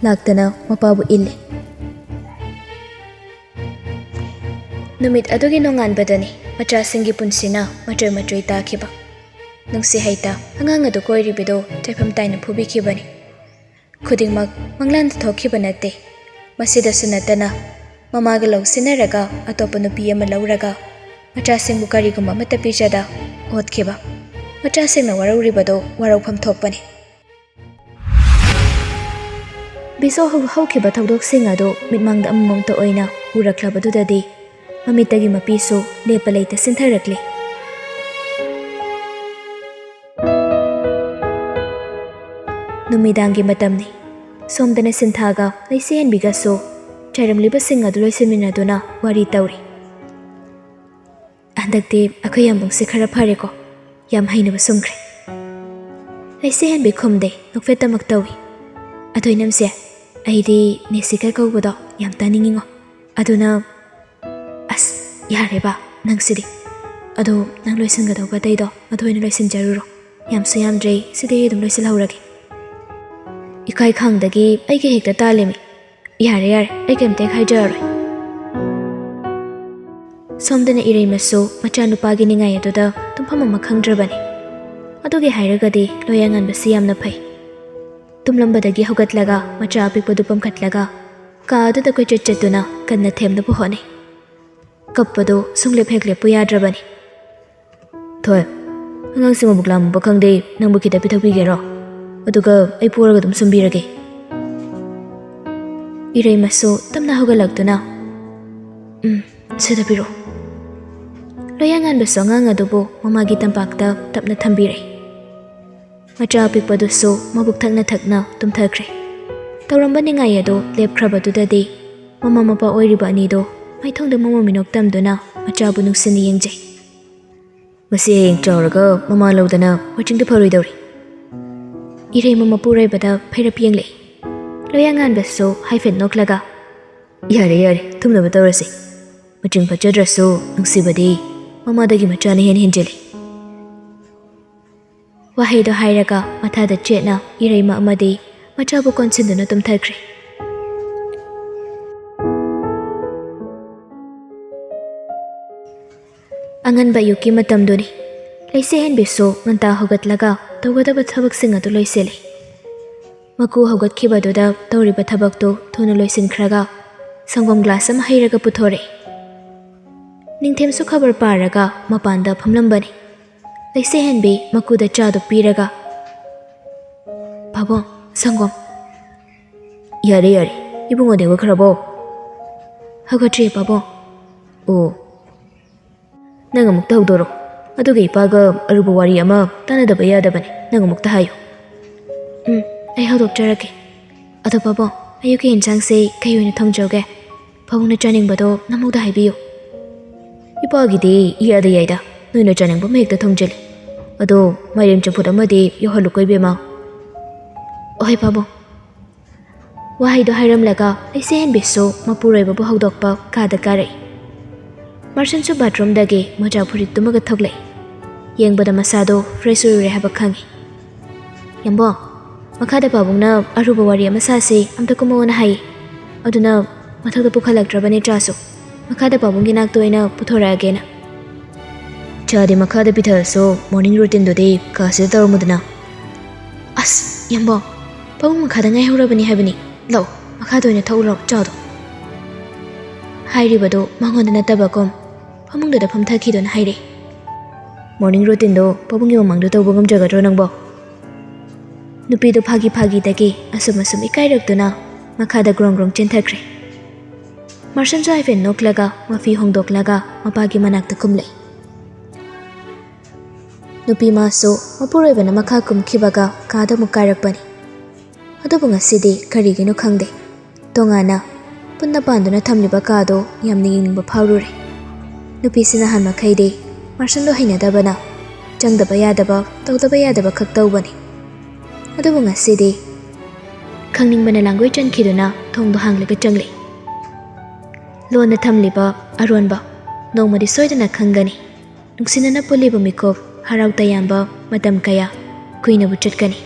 ꯂꯥꯛꯇꯅ ꯃꯄꯥꯕꯨ ꯏꯜꯂꯤ꯫ ꯅꯨꯃꯤꯠ ꯑꯗꯨꯒꯤ ꯅꯣꯡꯉꯥꯟꯕꯗꯅꯤ ꯃꯆꯥꯁꯤꯡꯒꯤ ꯄꯨꯟꯁꯤꯅ ꯃꯆꯣꯏ ꯃꯆꯣꯏ ꯇꯥꯈꯤꯕ꯫ ꯅꯨꯡꯁꯤ ꯍꯩꯇ ꯑꯉꯥꯡ ꯑꯗꯨ ꯀꯣꯏꯔꯤꯕꯗꯨ ꯆꯩꯐꯝ ꯇꯥꯏꯅ ꯐꯨꯕꯤꯈꯤꯕꯅꯤ꯫ ꯈꯨꯗꯤꯡꯃꯛ ꯃꯪꯂꯥꯟꯗ ꯊꯣꯛꯈꯤꯕ ꯅꯠꯇꯦ꯫ ꯃꯁꯤꯗꯁꯨ ꯅꯠꯇꯅ ꯃꯃꯥꯒ ꯂꯧꯁꯤꯟꯅꯔꯒ ꯑꯇꯣꯞꯄ ꯅꯨꯄꯤ ꯑꯃ ꯂꯧꯔꯒ ꯃꯆꯥꯁꯤꯡꯕꯨ ꯀꯔꯤꯒꯨꯝꯕ ꯑꯃꯠꯇ ꯄꯤꯖꯗ ꯑꯣꯠꯈꯤꯕ꯫ ꯃꯆꯥꯁꯤꯡꯅ ꯋꯥꯔꯧꯔꯤꯕꯗꯨ ꯋꯥꯔꯧꯐꯝ ꯊꯣꯛꯄꯅꯤ꯫ ꯕꯤꯖꯣ ꯍꯧ-, ꯍꯧꯈꯤꯕ ꯊꯧꯗꯣꯛꯁꯤꯡ ꯑꯗꯨ ꯃꯤꯠꯃꯥꯡꯗ ꯑꯃꯃꯝꯇ ꯑꯣꯏꯅ ꯎꯔꯛꯂꯕꯗꯨꯗꯗꯤ ꯃꯃꯤꯠꯇꯒꯤ ꯃꯄꯤꯁꯨ ꯂꯦꯞꯄ ꯂꯩꯇ ꯆꯤꯟꯊꯔꯛꯂꯤ꯫ ꯅꯨꯃꯤꯗꯥꯡꯒꯤ ꯃꯇꯝꯅꯤ꯫ ꯁꯣꯝꯗꯅ ꯁꯤꯟꯊꯥꯒ ꯂꯩꯁꯦꯍꯟꯕꯤꯒꯁꯨ ꯆꯥꯏꯔꯝꯂꯤꯕꯁꯤꯡ ꯑꯗꯨ ꯂꯣꯏꯁꯤꯟꯃꯤꯟꯅꯗꯨꯅ ꯋꯥꯔꯤ ꯇꯧꯔꯤ꯫ "ꯍꯟꯗꯛꯇꯤ ꯑꯩꯈꯣꯏ ꯌꯥꯝꯕꯨꯡꯁꯦ ꯈꯔ ꯐꯔꯦꯀꯣ, ꯌꯥꯝ ꯍꯩꯅꯕ ꯆꯨꯝꯈ꯭ꯔꯦ꯫" ꯂꯩꯁꯦꯍꯟꯕꯤ ꯈꯨꯝꯗꯦ, ꯅꯣꯛꯐꯦꯠꯇꯃꯛ ꯇꯧꯏ꯫ "ꯑꯗꯣ ꯏꯅꯝꯁꯦ, ꯑꯩꯗꯤ ꯅꯦꯁꯤꯀ ꯀꯧꯕꯗꯣ ꯌꯥꯝ ꯇꯥꯅꯤꯡꯉꯤꯉꯣ꯫ ꯑꯗꯨꯅ," "ꯑꯁ, ꯌꯥꯔꯦꯕ ꯅꯪꯁꯤꯗꯤ꯫ ꯑꯗꯣ ꯅꯪ ꯂꯣꯏꯁꯤꯟꯒꯗꯧꯕ ꯑꯇꯩꯗꯣ ꯑꯗꯨ ꯑꯣꯏꯅ ꯂꯣꯏꯁꯤꯟꯖꯔꯨꯔꯣ꯫ ꯌꯥꯝꯁꯨ ꯌꯥꯝꯗ꯭ꯔꯦ, ꯁꯤꯗꯤ ꯑꯩ ꯑꯗꯨꯝ ꯂꯣꯏꯁꯤꯜꯍꯧꯔꯒꯦ꯫" ꯏꯀꯥꯏ ꯈꯪꯗꯒꯤ ꯑꯩꯒꯤ ꯍꯦꯛꯇ ꯇꯥꯜꯂꯤꯃꯤ꯫ "ꯌꯥꯔꯦ, ꯌꯥꯔꯦ, ꯑꯩ ꯀꯩꯝꯇ ꯍꯦꯛ ꯍꯥꯏꯖꯔꯔꯣꯏ꯫" ꯁꯣꯝꯗꯅ ꯏꯔꯩꯃꯁꯨ ꯃꯆꯥꯅꯨꯄꯥꯒꯤ ꯅꯤꯡꯉꯥꯏ ꯑꯗꯨꯗ ꯇꯨꯝꯐꯝ ꯑꯃ ꯈꯪꯗ꯭ꯔꯕꯅꯤ꯫ ꯑꯗꯨꯒꯤ ꯍꯥꯏꯔꯒꯗꯤ ꯂꯣꯌꯥꯉꯥꯟꯕꯁꯤ ꯌꯥꯝꯅ ꯐꯩ꯫ ꯇꯨꯝꯂꯝꯕꯗꯒꯤ ꯍꯧꯒꯠꯂꯒ ꯃꯆꯥ ꯑꯄꯤꯛꯄꯗꯨ ꯄꯝꯈꯠꯂꯒ ꯀꯥ ꯑꯗꯨꯗ ꯀꯣꯏꯆꯠ ꯆꯠꯇꯨꯅ ꯀꯟꯅ ꯊꯦꯝꯅꯕ ꯍꯣꯠꯅꯩ꯫ ꯀꯞꯄꯗꯨ ꯁꯨꯡꯂꯦꯞ ꯍꯦꯛ ꯂꯦꯞꯄꯨ ꯌꯥꯗ꯭ꯔꯕꯅꯤ꯫ "ꯊꯣꯏ, ꯑꯉꯥꯡꯁꯤ ꯃꯕꯨꯛ ꯂꯥꯝꯃꯕ ꯈꯪꯗꯦ, ꯅꯪꯕꯨ ꯈꯤꯇ ꯄꯤꯊꯛꯄꯤꯒꯦꯔꯣ? ꯑꯗꯨꯒ ꯑꯩ ꯄꯣꯔꯒ ꯑꯗꯨꯝ ꯁꯨꯝꯕꯤꯔꯒꯦ꯫" ꯏꯔꯩꯃꯁꯨ ꯇꯞꯅ ꯍꯧꯒꯠꯂꯛꯇꯨꯅ, "ꯎꯝ, ꯁꯤꯗ ꯄꯤꯔꯛꯑꯣ꯫" ꯂꯣꯌꯥꯉꯥꯟꯕꯁꯨ ꯑꯉꯥꯡ ꯑꯗꯨꯕꯨ ꯃꯃꯥꯒꯤ ꯇꯝꯄꯥꯛꯇ ꯇꯞꯅ ꯊꯝꯕꯤꯔꯦ꯫ ꯃꯆꯥ ꯑꯄꯤꯛꯄꯗꯨꯁꯨ ꯃꯕꯨꯛ ꯊꯛꯅ ꯊꯛꯅ ꯇꯨꯝꯊꯈ꯭ꯔꯦ꯫ ꯇꯧꯔꯝꯕ ꯅꯤꯡꯉꯥꯏ ꯑꯗꯨ ꯂꯦꯞꯈ꯭ꯔꯕꯗꯨꯗꯗꯤ ꯃꯃꯥ ꯃꯄꯥ ꯑꯣꯏꯔꯤꯕ ꯑꯅꯤꯗꯨ ꯃꯥꯏꯊꯣꯡꯗ ꯃꯃꯥ ꯃꯤꯅꯣꯛ ꯇꯝꯗꯨꯅ ꯃꯆꯥꯕꯨ ꯅꯨꯡꯁꯤꯅ ꯌꯦꯡꯖꯩ꯫ "ꯃꯁꯤ ꯍꯌꯦꯡ ꯆꯥꯎꯔꯒ ꯃꯃꯥ ꯂꯧꯗꯅ ꯋꯥꯆꯤꯡꯗ ꯐꯔꯣꯏꯗꯧꯔꯤ꯫" ꯏꯔꯩꯃ ꯃꯄꯨꯔꯣꯏꯕꯗ ꯐꯩꯔꯞ ꯌꯦꯡꯂꯛꯏ꯫ ꯂꯣꯌꯥꯉꯥꯟꯕꯁꯨ ꯍꯥꯏꯐꯦꯠ ꯅꯣꯛꯂꯒ, "ꯌꯥꯔꯦ, ꯌꯥꯔꯦ, ꯊꯨꯝꯅꯕ ꯇꯧꯔꯁꯤ꯫ ꯃꯆꯤꯡ ꯐꯠꯆꯗ꯭ꯔꯁꯨ ꯅꯨꯡꯁꯤꯕꯗꯤ ꯃꯃꯥꯗꯒꯤ ꯃꯆꯥꯅ ꯍꯦꯟꯅ ꯍꯦꯟꯖꯤꯜꯂꯤ꯫" ꯋꯥꯍꯩꯗꯣ ꯍꯥꯏꯔꯒ ꯃꯊꯥꯗ ꯆꯦꯠꯅ ꯏꯔꯩꯃ ꯑꯃꯗꯤ ꯃꯆꯥꯕꯨ ꯀꯣꯟꯁꯤꯟꯗꯨꯅ ꯇꯨꯝꯊꯈ꯭ꯔꯦ꯫ ꯑꯉꯟꯕ ꯑꯌꯨꯛꯀꯤ ꯃꯇꯝꯗꯨꯅꯤ꯫ ꯂꯩꯁꯦꯍꯦꯟꯕꯤꯁꯨ ꯉꯟꯇꯥ ꯍꯧꯒꯠꯂꯒ ꯇꯧꯒꯗꯕ ꯊꯕꯛꯁꯤꯡ ꯑꯗꯨ ꯂꯣꯏꯁꯤꯜꯂꯤ꯫ ꯃꯀꯨ ꯍꯧꯒꯠꯈꯤꯕꯗꯨꯗ ꯇꯧꯔꯤꯕ ꯊꯕꯛꯇꯨ ꯊꯨꯅ ꯂꯣꯏꯁꯤꯟꯈ꯭ꯔꯒ ꯁꯪꯒꯣꯝ ꯒ꯭ꯂꯥꯁ ꯑꯃ ꯍꯩꯔꯒ ꯄꯨꯊꯣꯔꯛꯏ꯫ ꯅꯤꯡꯊꯦꯝꯁꯨ ꯈꯕꯔ ꯄꯥꯔꯒ ꯃꯄꯥꯟꯗ ꯐꯝꯂꯝꯕꯅꯤ꯫ ꯂꯩꯁꯦꯍꯦꯟꯕꯤ ꯃꯀꯨꯗ ꯆꯥꯗꯨ ꯄꯤꯔꯒ, "ꯄꯥꯕꯨꯡ, ꯁꯪꯒꯣꯝ꯫" "ꯌꯥꯔꯦ, ꯌꯥꯔꯦ, ꯏꯕꯨꯡꯉꯣꯗꯤ ꯍꯧꯒꯠꯈ꯭ꯔꯕꯣ?" "ꯍꯧꯒꯠꯇ꯭ꯔꯤꯌꯦ, ꯄꯥꯕꯨꯡ꯫" "ꯑꯣ, ꯅꯪ ꯑꯃꯨꯛꯇ ꯍꯧꯗꯣꯔꯛꯑꯣ꯫ ꯑꯗꯨꯒ ꯏꯄꯥꯒ ꯑꯔꯨꯕ ꯋꯥꯔꯤ ꯑꯃ ꯇꯥꯟꯅꯗꯕ ꯌꯥꯗꯕꯅꯤ, ꯅꯪ ꯑꯃꯨꯛꯇ ꯍꯥꯏꯌꯨ꯫" "ꯎꯝ, ꯑꯩ ꯍꯧꯗꯣꯛꯆꯔꯛꯀꯦ꯫ ꯑꯗꯣ ꯄꯥꯕꯨꯡ, ꯑꯌꯨꯛꯀꯤ ꯌꯦꯟꯁꯥꯡꯁꯦ ꯀꯩ ꯑꯣꯏꯅ ꯊꯣꯡꯖꯧꯒꯦ? ꯄꯥꯕꯨꯡꯅ ꯆꯥꯅꯤꯡꯕꯗꯣ ꯅꯝꯍꯧꯗ ꯍꯥꯏꯕꯤꯌꯨ꯫" "ꯏꯄꯥꯒꯤꯗꯤ ꯏꯌꯥꯗ ꯌꯥꯏꯗ, ꯅꯣꯏꯅ ꯆꯥꯅꯤꯡꯕ ꯑꯃ ꯍꯦꯛꯇ ꯊꯣꯡꯖꯤꯜꯂꯤ꯫ ꯑꯗꯣ ꯃꯥꯏꯔꯦꯟ ꯆꯝꯐꯨꯠ ꯑꯃꯗꯤ ꯌꯥꯎꯍꯜꯂꯨꯀꯣ, ꯏꯕꯦꯝꯃ꯫" "ꯑꯍꯣꯏ, ꯄꯥꯕꯨꯡ꯫" ꯋꯥꯍꯩꯗꯣ ꯍꯥꯏꯔꯝꯂꯒ ꯂꯩꯁꯦꯍꯦꯟꯕꯤꯁꯨ ꯃꯄꯨꯔꯣꯏꯕꯕꯨ ꯍꯧꯗꯣꯛꯄ ꯀꯥꯗ ꯀꯥꯔꯛꯏ꯫ ꯃꯥꯔꯁꯟꯁꯨ ꯕꯥꯊꯔꯨꯝꯗꯒꯤ ꯃꯣꯖꯥ ꯐꯨꯔꯤꯠ ꯇꯨꯝꯃꯒ ꯊꯣꯛꯂꯛꯏ꯫ ꯌꯦꯡꯕꯗ ꯃꯁꯥꯗꯣ ꯐ꯭ꯔꯦꯁ ꯑꯣꯏꯔꯨꯔꯦ ꯍꯥꯏꯕ ꯈꯪꯉꯤ꯫ "ꯌꯥꯝꯕꯣ, ꯃꯈꯥꯗ ꯄꯥꯕꯨꯡꯅ ꯑꯔꯨꯕ ꯋꯥꯔꯤ ꯑꯃ ꯁꯥꯁꯤ, ꯑꯝꯇ ꯀꯨꯝꯃꯛꯑꯣꯅ ꯍꯥꯏꯌꯦ꯫ ꯑꯗꯨꯅ ꯃꯊꯛꯇ ꯄꯨꯈꯠꯂꯛꯇ꯭ꯔꯕꯅꯦ ꯆꯥꯁꯨ꯫ ꯃꯈꯥꯗ ꯄꯥꯕꯨꯡꯒꯤ ꯅꯥꯛꯇ ꯑꯣꯏꯅ ꯄꯨꯊꯣꯔꯛꯑꯒꯦꯅ꯫" "ꯆꯥꯗꯤ ꯃꯈꯥꯗ ꯄꯤꯊꯛꯑꯁꯨ, ꯃꯣꯔꯅꯤꯡ ꯔꯨꯇꯤꯟꯗꯨꯗꯤ ꯀꯥꯁꯤꯗ ꯇꯧꯔꯝꯃꯨꯗꯅ꯫" "ꯑꯁ, ꯌꯥꯝꯕꯣ, ꯄꯥꯕꯨꯡ ꯃꯈꯥꯗ ꯉꯥꯏꯍꯧꯔꯕꯅꯤ ꯍꯥꯏꯕꯅꯤ꯫ ꯂꯥꯛꯑꯣ, ꯃꯈꯥꯗ ꯑꯣꯏꯅ ꯊꯛꯎ ꯂꯥꯛꯑꯣ, ꯆꯥꯗꯣ꯫" ꯍꯥꯏꯔꯤꯕꯗꯨ ꯃꯉꯣꯟꯗ ꯅꯠꯇꯕꯒꯨꯝ ꯐꯃꯨꯡꯗꯨꯗ ꯐꯝꯊꯈꯤꯗꯨꯅ ꯍꯥꯏꯔꯦ꯫ "ꯃꯣꯔꯅꯤꯡ ꯔꯨꯇꯤꯟꯗꯣ ꯄꯥꯕꯨꯡꯒꯤ ꯃꯃꯥꯡꯗ ꯇꯧꯕ ꯉꯝꯖꯒꯗ꯭ꯔꯣ ꯅꯪꯕꯣ?" ꯅꯨꯄꯤꯗꯨ ꯐꯥꯒꯤ ꯐꯥꯒꯤꯗꯒꯤ ꯑꯁꯨꯝ ꯑꯁꯨꯝ ꯏꯀꯥꯏꯔꯛꯇꯨꯅ ꯃꯈꯥꯗ ꯒ꯭ꯔꯣꯡ ꯒ꯭ꯔꯣꯡ ꯆꯦꯟꯊꯈ꯭ꯔꯦ꯫ ꯃꯥꯔꯁꯟꯁꯨ ꯍꯥꯏꯐꯦꯠ ꯅꯣꯛꯂꯒ ꯃꯐꯤ ꯍꯣꯡꯗꯣꯛꯂꯒ ꯃꯄꯥꯒꯤ ꯃꯅꯥꯛꯇ ꯀꯨꯝꯂꯛꯏ꯫ ꯅꯨꯄꯤ ꯃꯥꯁꯨ ꯃꯄꯨꯔꯣꯏꯕꯅ ꯃꯈꯥ ꯀꯨꯝꯈꯤꯕꯒ ꯀꯥꯗ ꯑꯃꯨꯛ ꯀꯥꯔꯛꯄꯅꯤ꯫ ꯑꯗꯨꯕꯨ ꯉꯁꯤꯗꯤ ꯀꯔꯤꯒꯤꯅꯣ ꯈꯪꯗꯦ, ꯇꯣꯉꯥꯟꯅ ꯄꯨꯟꯅ ꯄꯥꯟꯗꯨꯅ ꯊꯝꯂꯤꯕ ꯀꯥꯗꯣ ꯌꯥꯝꯅ ꯌꯦꯡꯅꯤꯡꯕ ꯐꯥꯎꯔꯨꯔꯦ꯫ ꯅꯨꯄꯤꯁꯤ ꯅꯍꯥꯟ ꯃꯈꯩꯗꯤ ꯃꯥꯔꯁꯟꯗꯣ ꯍꯩꯅꯗꯕꯅ ꯆꯪꯗꯕ ꯌꯥꯗꯕ, ꯇꯧꯗꯕ ꯌꯥꯗꯕ ꯈꯛ ꯇꯧꯕꯅꯤ꯫ ꯑꯗꯨꯕꯨ ꯉꯁꯤꯗꯤ ꯈꯪꯅꯤꯡꯕꯅ ꯂꯥꯡꯒꯣꯏ ꯆꯟꯈꯤꯗꯨꯅ ꯊꯣꯡꯗꯣ ꯍꯥꯡꯂꯒ ꯆꯪꯂꯛꯏ꯫ ꯂꯣꯟꯅ ꯊꯝꯂꯤꯕ ꯑꯔꯣꯟꯕ ꯅꯣꯡꯃꯗꯤ ꯁꯣꯏꯗꯅ ꯈꯪꯒꯅꯤ꯫ ꯅꯨꯡꯁꯤꯅꯅ ꯄꯨꯜꯂꯤꯕ ꯃꯤꯀꯨꯞ ꯍꯔꯥꯎ ꯇꯌꯥꯝꯕ ꯃꯇꯝ ꯀꯌꯥ ꯀꯨꯏꯅꯕꯨ ꯆꯠꯀꯅꯤ꯫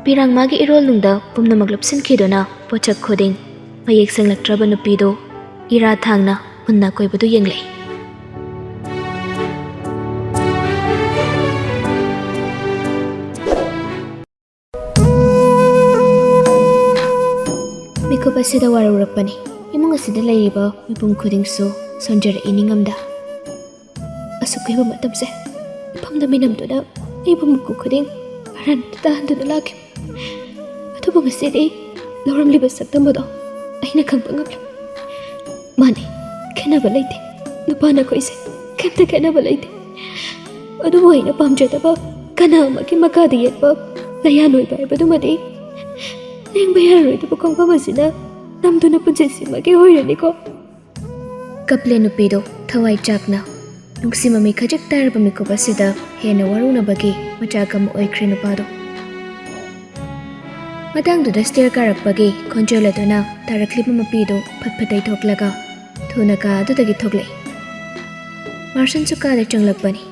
ꯄꯤꯔꯥꯡ ꯃꯥꯒꯤ ꯏꯔꯣꯜꯅꯨꯡꯗ ꯄꯨꯝꯅꯃꯛ ꯂꯨꯞꯁꯤꯟꯈꯤꯗꯨꯅ ꯄꯣꯠꯁꯛ ꯈꯨꯗꯤꯡ ꯃꯌꯦꯛ ꯁꯦꯡꯂꯛꯇ꯭ꯔꯕ ꯅꯨꯄꯤꯗꯨ ꯏꯔꯥ ꯊꯥꯡꯅ ꯃꯨꯟꯅ ꯑꯀꯣꯏꯕꯗꯨ ꯌꯦꯡꯂꯛꯏ꯫ ꯃꯤꯀꯨꯞ ꯑꯁꯤꯗ ꯋꯥꯔꯧꯔꯛꯄꯅꯤ꯫ ꯏꯃꯨꯡ ꯑꯁꯤꯗ ꯂꯩꯔꯤꯕ ꯃꯤꯄꯨꯝ ꯈꯨꯗꯤꯡꯁꯨ ꯁꯣꯟꯖꯔꯛꯏ ꯅꯤꯡꯉꯝꯗ꯫ ꯑꯁꯨꯛ ꯀꯨꯏꯕ ꯃꯇꯝꯁꯦ ꯏꯐꯝꯗ ꯃꯤꯅꯝꯗꯨꯅ ꯑꯩꯕꯨ ꯃꯀꯨ ꯈꯨꯗꯤꯡ ꯑꯔꯥꯟꯕꯗ ꯇꯥꯍꯟꯗꯨꯅ ꯂꯥꯛꯈꯤ꯫ ꯑꯗꯨꯕꯨ ꯉꯁꯤꯗꯤ ꯂꯧꯔꯝꯂꯤꯕ ꯁꯛꯇꯝ ꯑꯗꯣ ꯑꯩꯅ ꯈꯪꯕ ꯉꯝꯂꯦ꯫ ꯃꯥꯅꯤ, ꯈꯦꯠꯅꯕ ꯂꯩꯇꯦ꯫ ꯅꯨꯄꯥ ꯅꯈꯣꯏꯁꯦ ꯀꯩꯝꯇ ꯈꯦꯠꯅꯕ ꯂꯩꯇꯦ꯫ ꯑꯗꯨꯕꯨ ꯑꯩꯅ ꯄꯥꯝꯖꯗꯕ ꯀꯅꯥ ꯑꯃꯒꯤ ꯃꯈꯥꯗ ꯌꯦꯠꯄ ꯂꯌꯥꯟ ꯑꯣꯏꯕ ꯍꯥꯏꯕꯗꯨꯃꯗꯤ ꯂꯦꯡꯕ ꯌꯥꯔꯔꯣꯏꯗꯕ ꯈꯣꯡꯐꯝ ꯑꯁꯤꯅ ꯅꯝꯗꯨꯅ ꯄꯨꯟꯁꯤꯁꯤꯃꯒꯤ ꯑꯣꯏꯔꯅꯤꯀꯣ꯫ ꯀꯞꯂꯦ ꯅꯨꯄꯤꯗꯣ ꯊꯋꯥꯏ ꯆꯥꯛꯅ꯫ ꯅꯨꯡꯁꯤ ꯃꯃꯤ ꯈꯖꯤꯛ ꯇꯥꯔꯕ ꯃꯤꯀꯨꯞ ꯑꯁꯤꯗ ꯍꯦꯟꯅ ꯋꯥꯔꯧꯅꯕꯒꯤ ꯃꯆꯥꯛ ꯑꯃ ꯑꯣꯏꯈ꯭ꯔꯦ ꯅꯨꯄꯥꯗꯣ꯫ ꯃꯇꯥꯡꯗꯨꯗ ꯁ꯭ꯇꯦꯌꯔ ꯀꯥꯔꯛꯄꯒꯤ ꯈꯣꯟꯖꯦꯜ ꯑꯗꯨꯅ ꯇꯥꯔꯛꯂꯤꯕ ꯃꯄꯤꯗꯨ ꯐꯠ ꯐꯠ ꯇꯩꯊꯣꯛꯂꯒ ꯊꯨꯅ ꯀꯥ ꯑꯗꯨꯗꯒꯤ ꯊꯣꯛꯂꯛꯏ꯫ ꯃꯥꯔꯁꯟꯁꯨ ꯀꯥꯗ ꯆꯪꯂꯛꯄꯅꯤ꯫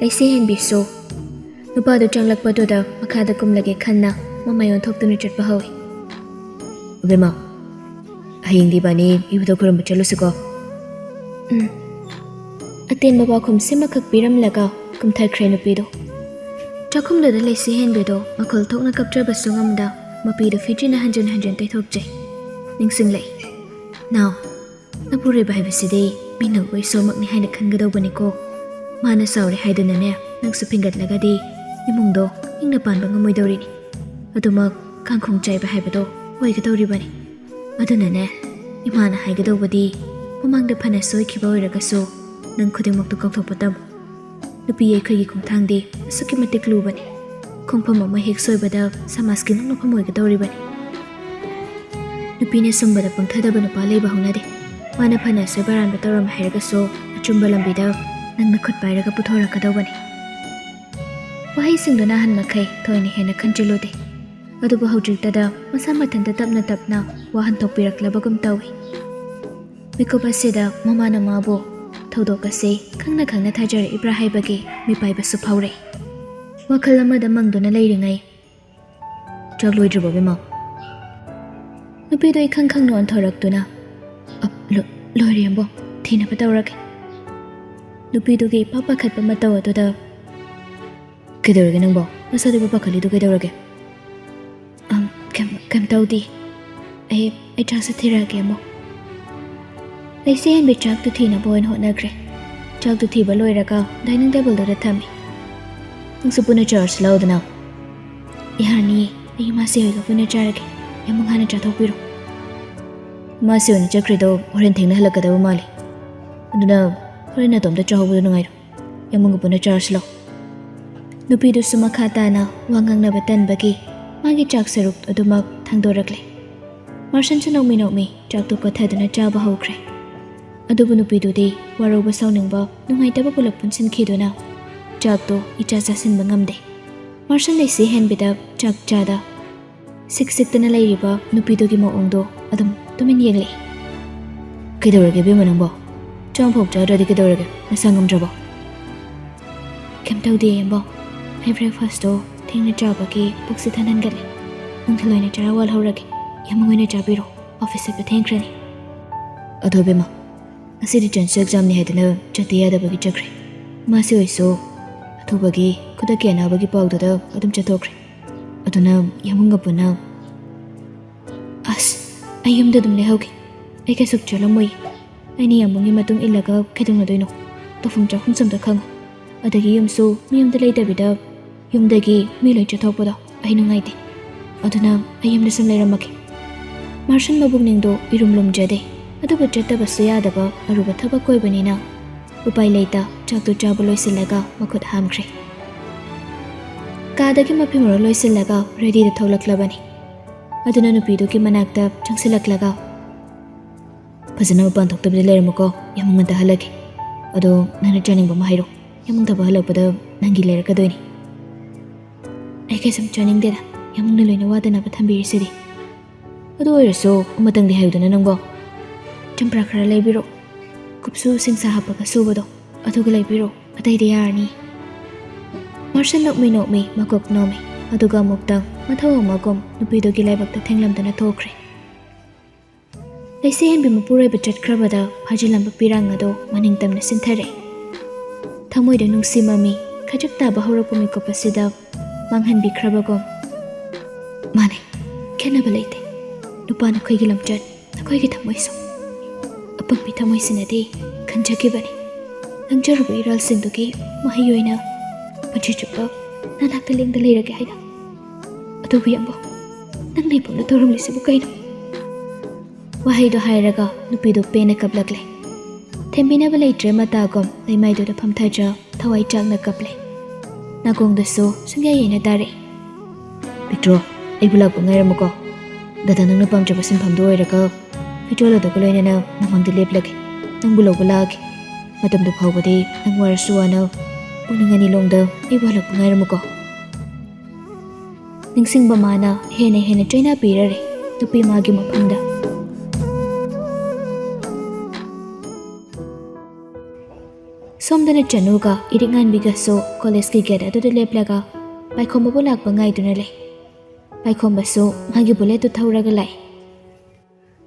ꯂꯩꯁꯤ ꯍꯦꯟꯕꯤꯁꯨ ꯅꯨꯄꯥꯗꯨ ꯆꯪꯂꯛꯄꯗꯨꯗ ꯃꯈꯥꯗ ꯀꯨꯝꯂꯒꯦ ꯈꯟꯅ ꯃꯃꯥꯏ ꯑꯣꯟꯊꯣꯛꯇꯨꯅ ꯆꯠꯄ ꯍꯧꯏ꯫ ꯑꯕꯦꯝꯃ, ꯍꯌꯦꯡꯗꯤ ꯏꯕꯥꯅꯤ ꯏꯕꯨꯙꯧ ꯈꯨꯔꯨꯝꯕ ꯆꯠꯂꯨꯁꯤꯀꯣ꯫ ꯎꯝ꯫ ꯑꯇꯦꯟꯕ ꯄꯥꯎꯈꯨꯝ ꯁꯤꯃꯈꯛ ꯄꯤꯔꯝꯂꯒ ꯀꯨꯝꯊꯈ꯭ꯔꯦ ꯅꯨꯄꯤꯗꯨ꯫ ꯆꯥꯛꯈꯨꯝꯗꯨꯗ ꯂꯩꯁꯤ ꯍꯦꯟꯕꯤꯗꯨ ꯃꯈꯣꯜ ꯊꯣꯛꯅ ꯀꯞꯆꯕꯁꯨ ꯉꯝꯗ ꯃꯄꯤꯗꯨ ꯐꯤꯖꯤꯟꯅ ꯍꯟꯖꯤꯟ ꯍꯟꯖꯤꯟ ꯇꯩꯊꯣꯛꯆꯩ꯫ ꯅꯤꯡꯁꯤꯡꯂꯛꯏ꯫ ꯅꯥꯎ, ꯅꯄꯨꯔꯣꯏꯕ ꯍꯥꯏꯕꯁꯤꯗꯤ ꯃꯤꯅꯧꯕ ꯏꯁꯣꯔꯃꯛꯅꯤ ꯍꯥꯏꯅ ꯈꯟꯒꯗꯧꯕꯅꯤꯀꯣ꯫ ꯃꯥꯅ ꯆꯥꯎꯔꯦ ꯍꯥꯏꯗꯨꯅꯅꯦ ꯅꯪꯁꯨ ꯐꯤꯡꯒꯠꯂꯒꯗꯤ ꯏꯃꯨꯡꯗꯣ ꯏꯪꯅ ꯄꯥꯟꯕ ꯉꯝꯃꯣꯏꯗꯧꯔꯤꯅꯤ꯫ ꯑꯗꯨꯃꯛ ꯀꯥꯡꯈꯣꯡ ꯆꯥꯏꯕ ꯍꯥꯏꯕꯗꯣ ꯑꯣꯏꯒꯗꯧꯔꯤꯕꯅꯤ꯫ ꯑꯗꯨꯅꯅꯦ ꯏꯃꯥꯅ ꯍꯥꯏꯒꯗꯧꯕꯗꯤ ꯃꯃꯥꯡꯗ ꯐꯅ ꯁꯣꯏꯈꯤꯕ ꯑꯣꯏꯔꯒꯁꯨ ꯅꯪ ꯈꯨꯗꯤꯡꯃꯛꯇꯨ ꯀꯥꯎꯊꯣꯛꯄ ꯇꯝꯃꯨ꯫ ꯅꯨꯄꯤ ꯑꯩꯈꯣꯏꯒꯤ ꯈꯣꯡꯊꯥꯡꯗꯤ ꯑꯁꯨꯛꯀꯤ ꯃꯇꯤꯛ ꯂꯨꯕꯅꯤ꯫ ꯈꯣꯡꯐꯝ ꯑꯃ ꯍꯦꯛ ꯁꯣꯏꯕꯗ ꯁꯃꯥꯖꯀꯤ ꯅꯣꯛꯅꯐꯝ ꯑꯣꯏꯒꯗꯧꯔꯤꯕꯅꯤ꯫ ꯅꯨꯄꯤꯅ ꯁꯨꯝꯕꯗ ꯄꯪꯊꯗꯕ ꯅꯨꯄꯥ ꯂꯩꯕ ꯍꯧꯅꯗꯦ꯫ ꯃꯥꯅ ꯐꯅ ꯑꯁꯣꯏꯕ ꯑꯔꯥꯟꯕ ꯇꯧꯔꯝꯃꯦ ꯍꯥꯏꯔꯒꯁꯨ ꯑꯆꯨꯝꯕ ꯂꯝꯕꯤꯗ ꯅꯪꯅ ꯈꯨꯠ ꯄꯥꯏꯔꯒ ꯄꯨꯊꯣꯔꯛꯀꯗꯧꯕꯅꯤ꯫ ꯋꯥꯍꯩꯁꯤꯡꯗꯨꯅ ꯑꯍꯟ ꯃꯈꯩ ꯊꯣꯏꯅ ꯍꯦꯟꯅ ꯈꯟꯖꯤꯜꯂꯨꯗꯦ꯫ ꯑꯗꯨꯕꯨ ꯍꯧꯖꯤꯛꯇꯗ ꯃꯁꯥ ꯃꯊꯟꯇ ꯇꯞꯅ ꯇꯞꯅ ꯋꯥ ꯍꯟꯗꯣꯛꯄꯤꯔꯛꯂꯕꯒꯨꯝ ꯇꯧꯏ꯫ ꯃꯤꯀꯨꯞ ꯑꯁꯤꯗ ꯃꯃꯥꯅ ꯃꯥꯕꯨ ꯊꯧꯗꯣꯛ ꯑꯁꯤ ꯈꯪꯅ ꯈꯪꯅ ꯊꯥꯖꯔꯛꯏꯕ꯭ꯔꯥ ꯍꯥꯏꯕꯒꯤ ꯃꯤꯄꯥꯏꯕꯁꯨ ꯐꯥꯎꯔꯛꯏ꯫ ꯋꯥꯈꯜ ꯑꯃꯗ ꯃꯪꯗꯨꯅ ꯂꯩꯔꯤꯉꯩ, "ꯆꯥꯛ ꯂꯣꯏꯗ꯭ꯔꯤꯕꯣ, ꯕꯦꯝꯃ?" ꯅꯨꯄꯤꯗꯨ ꯏꯈꯪ ꯈꯪꯅ ꯑꯣꯟꯊꯣꯔꯛꯇꯨꯅ, "ꯑꯞ, ꯂꯣ-, ꯂꯣꯏꯔꯦ, ꯑꯕꯣꯛ, ꯊꯤꯅꯕ ꯇꯧꯔꯒꯦ꯫" ꯅꯨꯄꯤꯗꯨꯒꯤ ꯏꯄꯥ ꯄꯥꯈꯠꯄ ꯃꯇꯧ ꯑꯗꯨꯗ, "ꯀꯩꯗꯧꯔꯒꯦ ꯅꯪꯕꯣ? ꯅꯁꯥꯗꯨ ꯏꯄꯥ ꯄꯥꯈꯠꯂꯤꯗꯨ ꯀꯩꯗꯧꯔꯒꯦ?" "ꯑꯝ, ꯀꯩꯝ, ꯀꯩꯝ ꯇꯧꯗꯦ꯫" ꯑꯩ ꯑꯩ ꯆꯥꯛꯁꯦ ꯊꯤꯔꯛꯑꯒꯦ ꯑꯃꯨꯛ꯫ ꯂꯩꯁꯦ ꯍꯦꯟꯕꯤ ꯆꯥꯛꯇꯨ ꯊꯤꯅꯕ ꯑꯣꯏꯅ ꯍꯣꯠꯅꯈ꯭ꯔꯦ꯫ ꯆꯥꯛꯇꯨ ꯊꯤꯕ ꯂꯣꯏꯔꯒ dining tableꯗꯨꯗ ꯊꯝꯃꯤ꯫ "ꯅꯪꯁꯨ ꯄꯨꯟꯅ ꯆꯥꯔꯁꯤ ꯂꯥꯎꯗꯅ꯫" "ꯌꯥꯔꯅꯤꯌꯦ, ꯑꯩ ꯏꯃꯥꯁꯦ ꯍꯣꯏꯒ ꯄꯨꯟꯅ ꯆꯥꯔꯒꯦ꯫ ꯌꯥꯝꯕꯨꯡ ꯍꯥꯟꯅ ꯆꯥꯊꯣꯛꯄꯤꯔꯣ꯫" "ꯏꯃꯥꯁꯦ ꯍꯣꯏꯅ ꯆꯠꯈ꯭ꯔꯤꯗꯣ ꯍꯣꯔꯦꯟ ꯊꯦꯡꯅ ꯍꯜꯂꯛꯀꯗꯕ ꯃꯥꯜꯂꯤ꯫ ꯑꯗꯨꯅ ꯍꯣꯔꯦꯟ ꯅꯇꯣꯝꯇ ꯆꯥꯍꯧꯕꯗꯣ ꯅꯨꯡꯉꯥꯏꯔꯣꯏ꯫ ꯌꯥꯝꯕꯨꯡꯒ ꯄꯨꯟꯅ ꯆꯥꯔꯁꯤ ꯂꯥꯎ꯫" ꯅꯨꯄꯤꯗꯨꯁꯨ ꯃꯈꯥ ꯇꯥꯅ ꯋꯥ ꯉꯥꯡꯅꯕ ꯇꯟꯕꯒꯤ ꯃꯥꯒꯤ ꯆꯥꯛ ꯁꯔꯨꯛ ꯑꯗꯨꯃꯛ ꯊꯥꯡꯗꯣꯔꯛꯂꯦ꯫ ꯃꯥꯔꯁꯟꯁꯨ ꯅꯣꯛꯃꯤ ꯅꯣꯛꯃꯤ ꯆꯥꯛꯇꯨ ꯀꯣꯠꯊꯗꯨꯅ ꯆꯥꯕ ꯍꯧꯈ꯭ꯔꯦ꯫ ꯑꯗꯨꯕꯨ ꯅꯨꯄꯤꯗꯨꯗꯤ ꯋꯥꯔꯧꯕ ꯁꯥꯎꯅꯤꯡꯕ ꯅꯨꯡꯉꯥꯏꯇꯕ ꯄꯨꯂꯞ ꯄꯨꯟꯁꯤꯟꯈꯤꯗꯨꯅ ꯆꯥꯛꯇꯨ ꯏꯆꯥ ꯆꯥꯁꯤꯟꯕ ꯉꯝꯗꯦ꯫ ꯃꯥꯔꯁꯟ ꯂꯩꯁꯦ ꯍꯦꯟꯕꯤꯗ ꯆꯥꯛ ꯆꯥꯗ ꯁꯤꯛ ꯁꯤꯛꯇꯅ ꯂꯩꯔꯤꯕ ꯅꯨꯄꯤꯗꯨꯒꯤ ꯃꯑꯣꯡꯗꯣ ꯑꯗꯨꯝ ꯇꯨꯃꯤꯟ ꯌꯦꯡꯂꯛꯏ꯫ "ꯀꯩꯗꯧꯔꯒꯦ ꯏꯕꯦꯝꯃ ꯅꯪꯕꯣ? ꯆꯥꯛ ꯑꯃꯐꯥꯎ ꯆꯥꯗ꯭ꯔꯗꯤ ꯀꯩꯗꯧꯔꯒꯦ? ꯅꯁꯥ ꯉꯝꯗ꯭ꯔꯕꯣ?" "ꯀꯩꯝ ꯇꯧꯗꯦ ꯌꯥꯝꯕꯨꯡ꯫ ꯑꯩ breakfastꯇꯣ ꯊꯦꯡꯅ ꯆꯥꯕꯒꯤ ꯄꯨꯛꯁꯦ ꯊꯟꯍꯟꯒꯠꯂꯦ꯫ ꯅꯨꯡꯊꯤꯜ ꯑꯣꯏꯅ ꯆꯔꯥ ꯋꯥꯜꯍꯧꯔꯒꯦ꯫ ꯌꯥꯝꯕꯨꯡ ꯑꯣꯏꯅ ꯆꯥꯕꯤꯔꯣ꯫ Office ꯆꯠꯄ ꯊꯦꯡꯈ꯭ꯔꯅꯤ꯫" "ꯑꯗꯣ ꯏꯕꯦꯝꯃ, ꯉꯁꯤꯗꯤ ꯆꯟꯁꯨ examꯅꯤ ꯍꯥꯏꯗꯅ ꯆꯠꯇ ꯌꯥꯗꯕꯒꯤ ꯆꯠꯈ꯭ꯔꯦ꯫ ꯃꯥꯁꯤ ꯑꯣꯏꯁꯨ ꯑꯊꯨꯕꯒꯤ ꯈꯨꯗꯛꯀꯤ ꯑꯅꯥꯕꯒꯤ ꯄꯥꯎꯗꯨꯗ ꯑꯗꯨꯝ ꯆꯠꯊꯣꯛꯈ꯭ꯔꯦ꯫ ꯑꯗꯨꯅ ꯌꯥꯝꯕꯨꯡꯒ ꯄꯨꯟꯅ..." "ꯑꯁ, ꯑꯩ ꯌꯨꯝꯗ ꯑꯗꯨꯝ ꯂꯩꯍꯧꯒꯦ꯫ ꯑꯩ ꯀꯩꯁꯨ ꯆꯠꯂꯝꯃꯣꯏ꯫ ꯑꯩꯅ ꯌꯥꯝꯕꯨꯡꯒꯤ ꯃꯇꯨꯡ ꯏꯜꯂꯒ ꯀꯩꯗꯧꯅꯗꯣꯏꯅꯣ? ꯇꯧꯐꯝ ꯆꯥꯐꯝꯁꯨ ꯑꯝꯇ ꯈꯪꯉꯣꯏ꯫ ꯑꯗꯒꯤ ꯌꯨꯝꯁꯨ ꯃꯤ ꯑꯝꯇ ꯂꯩꯇꯕꯤꯗ ꯌꯨꯝꯗꯒꯤ ꯃꯤ ꯂꯣꯏ ꯆꯠꯊꯣꯛꯄꯗꯣ ꯑꯩ ꯅꯨꯡꯉꯥꯏꯇꯦ꯫ ꯑꯗꯨꯅ ꯑꯩ ꯌꯨꯝꯗ ꯁꯨꯝ ꯂꯩꯔꯝꯃꯒꯦ꯫" ꯃꯥꯔꯁꯟ ꯃꯕꯨꯛꯅꯤꯡꯗꯣ ꯏꯔꯨꯝ ꯂꯨꯝꯖꯗꯦ, ꯑꯗꯨꯕꯨ ꯆꯠꯇꯕꯁꯨ ꯌꯥꯗꯕ ꯑꯔꯨꯕ ꯊꯕꯛ ꯑꯣꯏꯕꯅꯤꯅ ꯎꯄꯥꯏ ꯂꯩꯇ ꯆꯥꯛꯇꯨ ꯆꯥꯕ ꯂꯣꯏꯁꯤꯜꯂꯒ ꯃꯈꯨꯠ ꯍꯥꯝꯈ꯭ꯔꯦ꯫ ꯀꯥꯗꯒꯤ ꯃꯐꯤ ꯃꯔꯣꯜ ꯂꯣꯏꯁꯤꯜꯂꯒ readyꯗ ꯊꯣꯛꯂꯛꯂꯕꯅꯤ꯫ ꯑꯗꯨꯅ ꯅꯨꯄꯤꯗꯨꯒꯤ ꯃꯅꯥꯛꯇ ꯆꯪꯁꯤꯜꯂꯛꯂꯒ, "ꯐꯖꯅ ꯃꯄꯥꯟ ꯊꯣꯛꯇꯕꯤꯗ ꯂꯩꯔꯝꯃꯨꯀꯣ, ꯌꯥꯝꯕꯨꯡ ꯉꯟꯇ ꯍꯜꯂꯛꯀꯦ꯫ ꯑꯗꯣ ꯅꯪꯅ ꯆꯥꯅꯤꯡꯕ ꯑꯃ ꯍꯥꯏꯔꯣ, ꯌꯥꯝꯕꯨꯡ ꯊꯕꯛ ꯍꯜꯂꯛꯄꯗ ꯅꯪꯒꯤ ꯂꯩꯔꯛꯀꯗꯣꯏꯅꯤ꯫" "ꯑꯩ ꯀꯩꯁꯨꯝ ꯆꯥꯅꯤꯡꯗꯦꯗ, ꯌꯥꯝꯕꯨꯡꯅ ꯂꯣꯏꯅ ꯋꯥꯗꯅꯕ ꯊꯝꯕꯤꯔꯤꯁꯤꯗꯤ꯫ ꯑꯗꯨ ꯑꯣꯏꯔꯁꯨ ꯑꯃꯇꯪꯗꯤ ꯍꯥꯏꯌꯨꯗꯅ ꯅꯪꯕꯣ꯫ ꯆꯝꯄ꯭ꯔꯥ ꯈꯔ ꯂꯩꯕꯤꯔꯣ, ꯀꯨꯞꯁꯨ ꯁꯤꯡꯁꯥ ꯍꯥꯞꯄꯒ ꯁꯨꯕꯗꯣ, ꯑꯗꯨꯒ ꯂꯩꯕꯤꯔꯣ, ꯑꯇꯩꯗꯤ ꯌꯥꯔꯅꯤ꯫" ꯃꯥꯔꯁꯟ ꯅꯣꯛꯃꯤ ꯅꯣꯛꯃꯤ ꯃꯀꯣꯛ ꯅꯣꯝꯃꯤ, ꯑꯗꯨꯒ ꯑꯃꯨꯛꯇꯪ ꯃꯊꯧ ꯑꯃꯒꯨꯝ ꯅꯨꯄꯤꯗꯨꯒꯤ ꯂꯥꯏꯕꯛꯇ ꯊꯦꯡꯂꯝꯗꯨꯅ ꯊꯣꯛꯈ꯭ꯔꯦ꯫ ꯂꯩꯁꯦ ꯍꯦꯟꯕꯤ ꯃꯄꯨꯔꯣꯏꯕ ꯆꯠꯈ꯭ꯔꯕꯗ ꯐꯥꯖꯤꯜꯂꯝꯕ ꯄꯤꯔꯥꯡ ꯑꯗꯨ ꯃꯅꯤꯡ ꯇꯝꯅ ꯆꯤꯟꯊꯔꯛꯏ꯫ ꯊꯃꯣꯏꯗ ꯅꯨꯡꯁꯤ ꯃꯃꯤ ꯈꯖꯤꯛ ꯇꯥꯕ ꯍꯧꯔꯛꯄ ꯃꯤꯀꯨꯞ ꯑꯁꯤꯗ ꯃꯥꯡꯍꯟꯕꯤꯈ꯭ꯔꯕꯒꯨꯝ꯫ ꯃꯥꯅꯦ, ꯈꯦꯠꯅꯕ ꯂꯩꯇꯦ꯫ ꯅꯨꯄꯥ ꯅꯈꯣꯏꯒꯤ ꯂꯝꯆꯠ, ꯅꯈꯣꯏꯒꯤ ꯊꯃꯣꯏꯁꯨ꯫ ꯑꯄꯪꯕꯤ ꯊꯃꯣꯏꯁꯤꯅꯗꯤ ꯈꯟꯖꯈꯤꯕꯅꯤ, ꯂꯪꯖꯔꯨꯕ ꯏꯔꯥꯜꯁꯤꯡꯗꯨꯒꯤ ꯃꯍꯩ ꯑꯣꯏꯅ ꯄꯨꯟꯁꯤ ꯆꯨꯞꯄ ꯅꯅꯥꯛꯇ ꯂꯦꯡꯗ ꯂꯩꯔꯒꯦ ꯍꯥꯏꯅ꯫ ꯑꯗꯨꯕꯨ ꯌꯦꯡꯉꯣ, ꯅꯪꯅ ꯏꯕꯨꯡꯗ ꯇꯧꯔꯝꯂꯤꯁꯤꯕꯨ ꯀꯩꯅꯣ? ꯋꯥꯍꯩꯗꯣ ꯍꯥꯏꯔꯒ ꯅꯨꯄꯤꯗꯨ ꯄꯦꯟꯅ ꯀꯞꯂꯛꯂꯦ꯫ ꯊꯦꯝꯕꯤꯅꯕ ꯂꯩꯇ꯭ꯔꯦ ꯃꯇꯥꯒꯨꯝ ꯂꯩꯃꯥꯏꯗꯨꯗ ꯐꯝꯊꯗ꯭ꯔ ꯊꯋꯥꯏ ꯆꯥꯛꯅ ꯀꯞꯂꯦ꯫ ꯅꯥꯀꯣꯡꯗꯁꯨ ꯁꯨꯡꯌꯥ ꯌꯩꯅ ꯇꯥꯔꯦ꯫ ꯄꯤꯛꯇ꯭ꯔꯣ, ꯑꯩꯕꯨ ꯂꯥꯛꯄ ꯉꯥꯏꯔꯝꯃꯨꯀꯣ꯫ ꯗꯥꯗꯥ ꯅꯪꯅ ꯄꯥꯝꯖꯕ ꯁꯤꯟꯐꯝꯗꯨ ꯑꯣꯏꯔꯒ ꯄꯤꯛꯇ꯭ꯔꯣ ꯂꯥꯗꯨꯒ ꯂꯣꯏꯅꯅ ꯅꯃꯥꯡꯗ ꯂꯦꯞꯂꯒꯦ꯫ ꯅꯪꯕꯨ ꯂꯧꯕ ꯂꯥꯛꯑꯒꯦ꯫ ꯃꯇꯝꯗꯨ ꯐꯥꯎꯕꯗꯤ ꯅꯪ ꯋꯥꯔꯁꯨ ꯋꯥꯅ ꯄꯨꯡ ꯑꯅꯤ ꯂꯣꯡꯗ ꯑꯩꯕꯨ ꯍꯜꯂꯛꯄ ꯉꯥꯏꯔꯝꯃꯨꯀꯣ꯫ ꯅꯤꯡꯁꯤꯡꯕ ꯃꯥꯅ ꯍꯦꯟꯅ ꯍꯦꯟꯅ ꯆꯩꯅꯥ ꯄꯤꯔꯔꯦ ꯅꯨꯄꯤ ꯃꯥꯒꯤ ꯃꯐꯝꯗ꯫ ꯁꯣꯝꯗꯅ ꯆꯅꯨꯒ ꯏꯔꯤꯛ ꯉꯥꯟꯕꯤꯒꯁꯨ ꯀꯣꯂꯦꯖꯀꯤ ꯒꯦꯠ ꯑꯗꯨꯗ ꯂꯦꯞꯂꯒ ꯄꯥꯏꯈꯣꯝꯕꯕꯨ ꯂꯥꯛꯄ ꯉꯥꯏꯗꯨꯅ ꯂꯩ꯫ ꯄꯥꯏꯈꯣꯝꯕꯁꯨ ꯃꯥꯒꯤ ꯕꯨꯂꯦꯠꯇꯨ ꯊꯧꯔꯒ ꯂꯥꯛꯏ꯫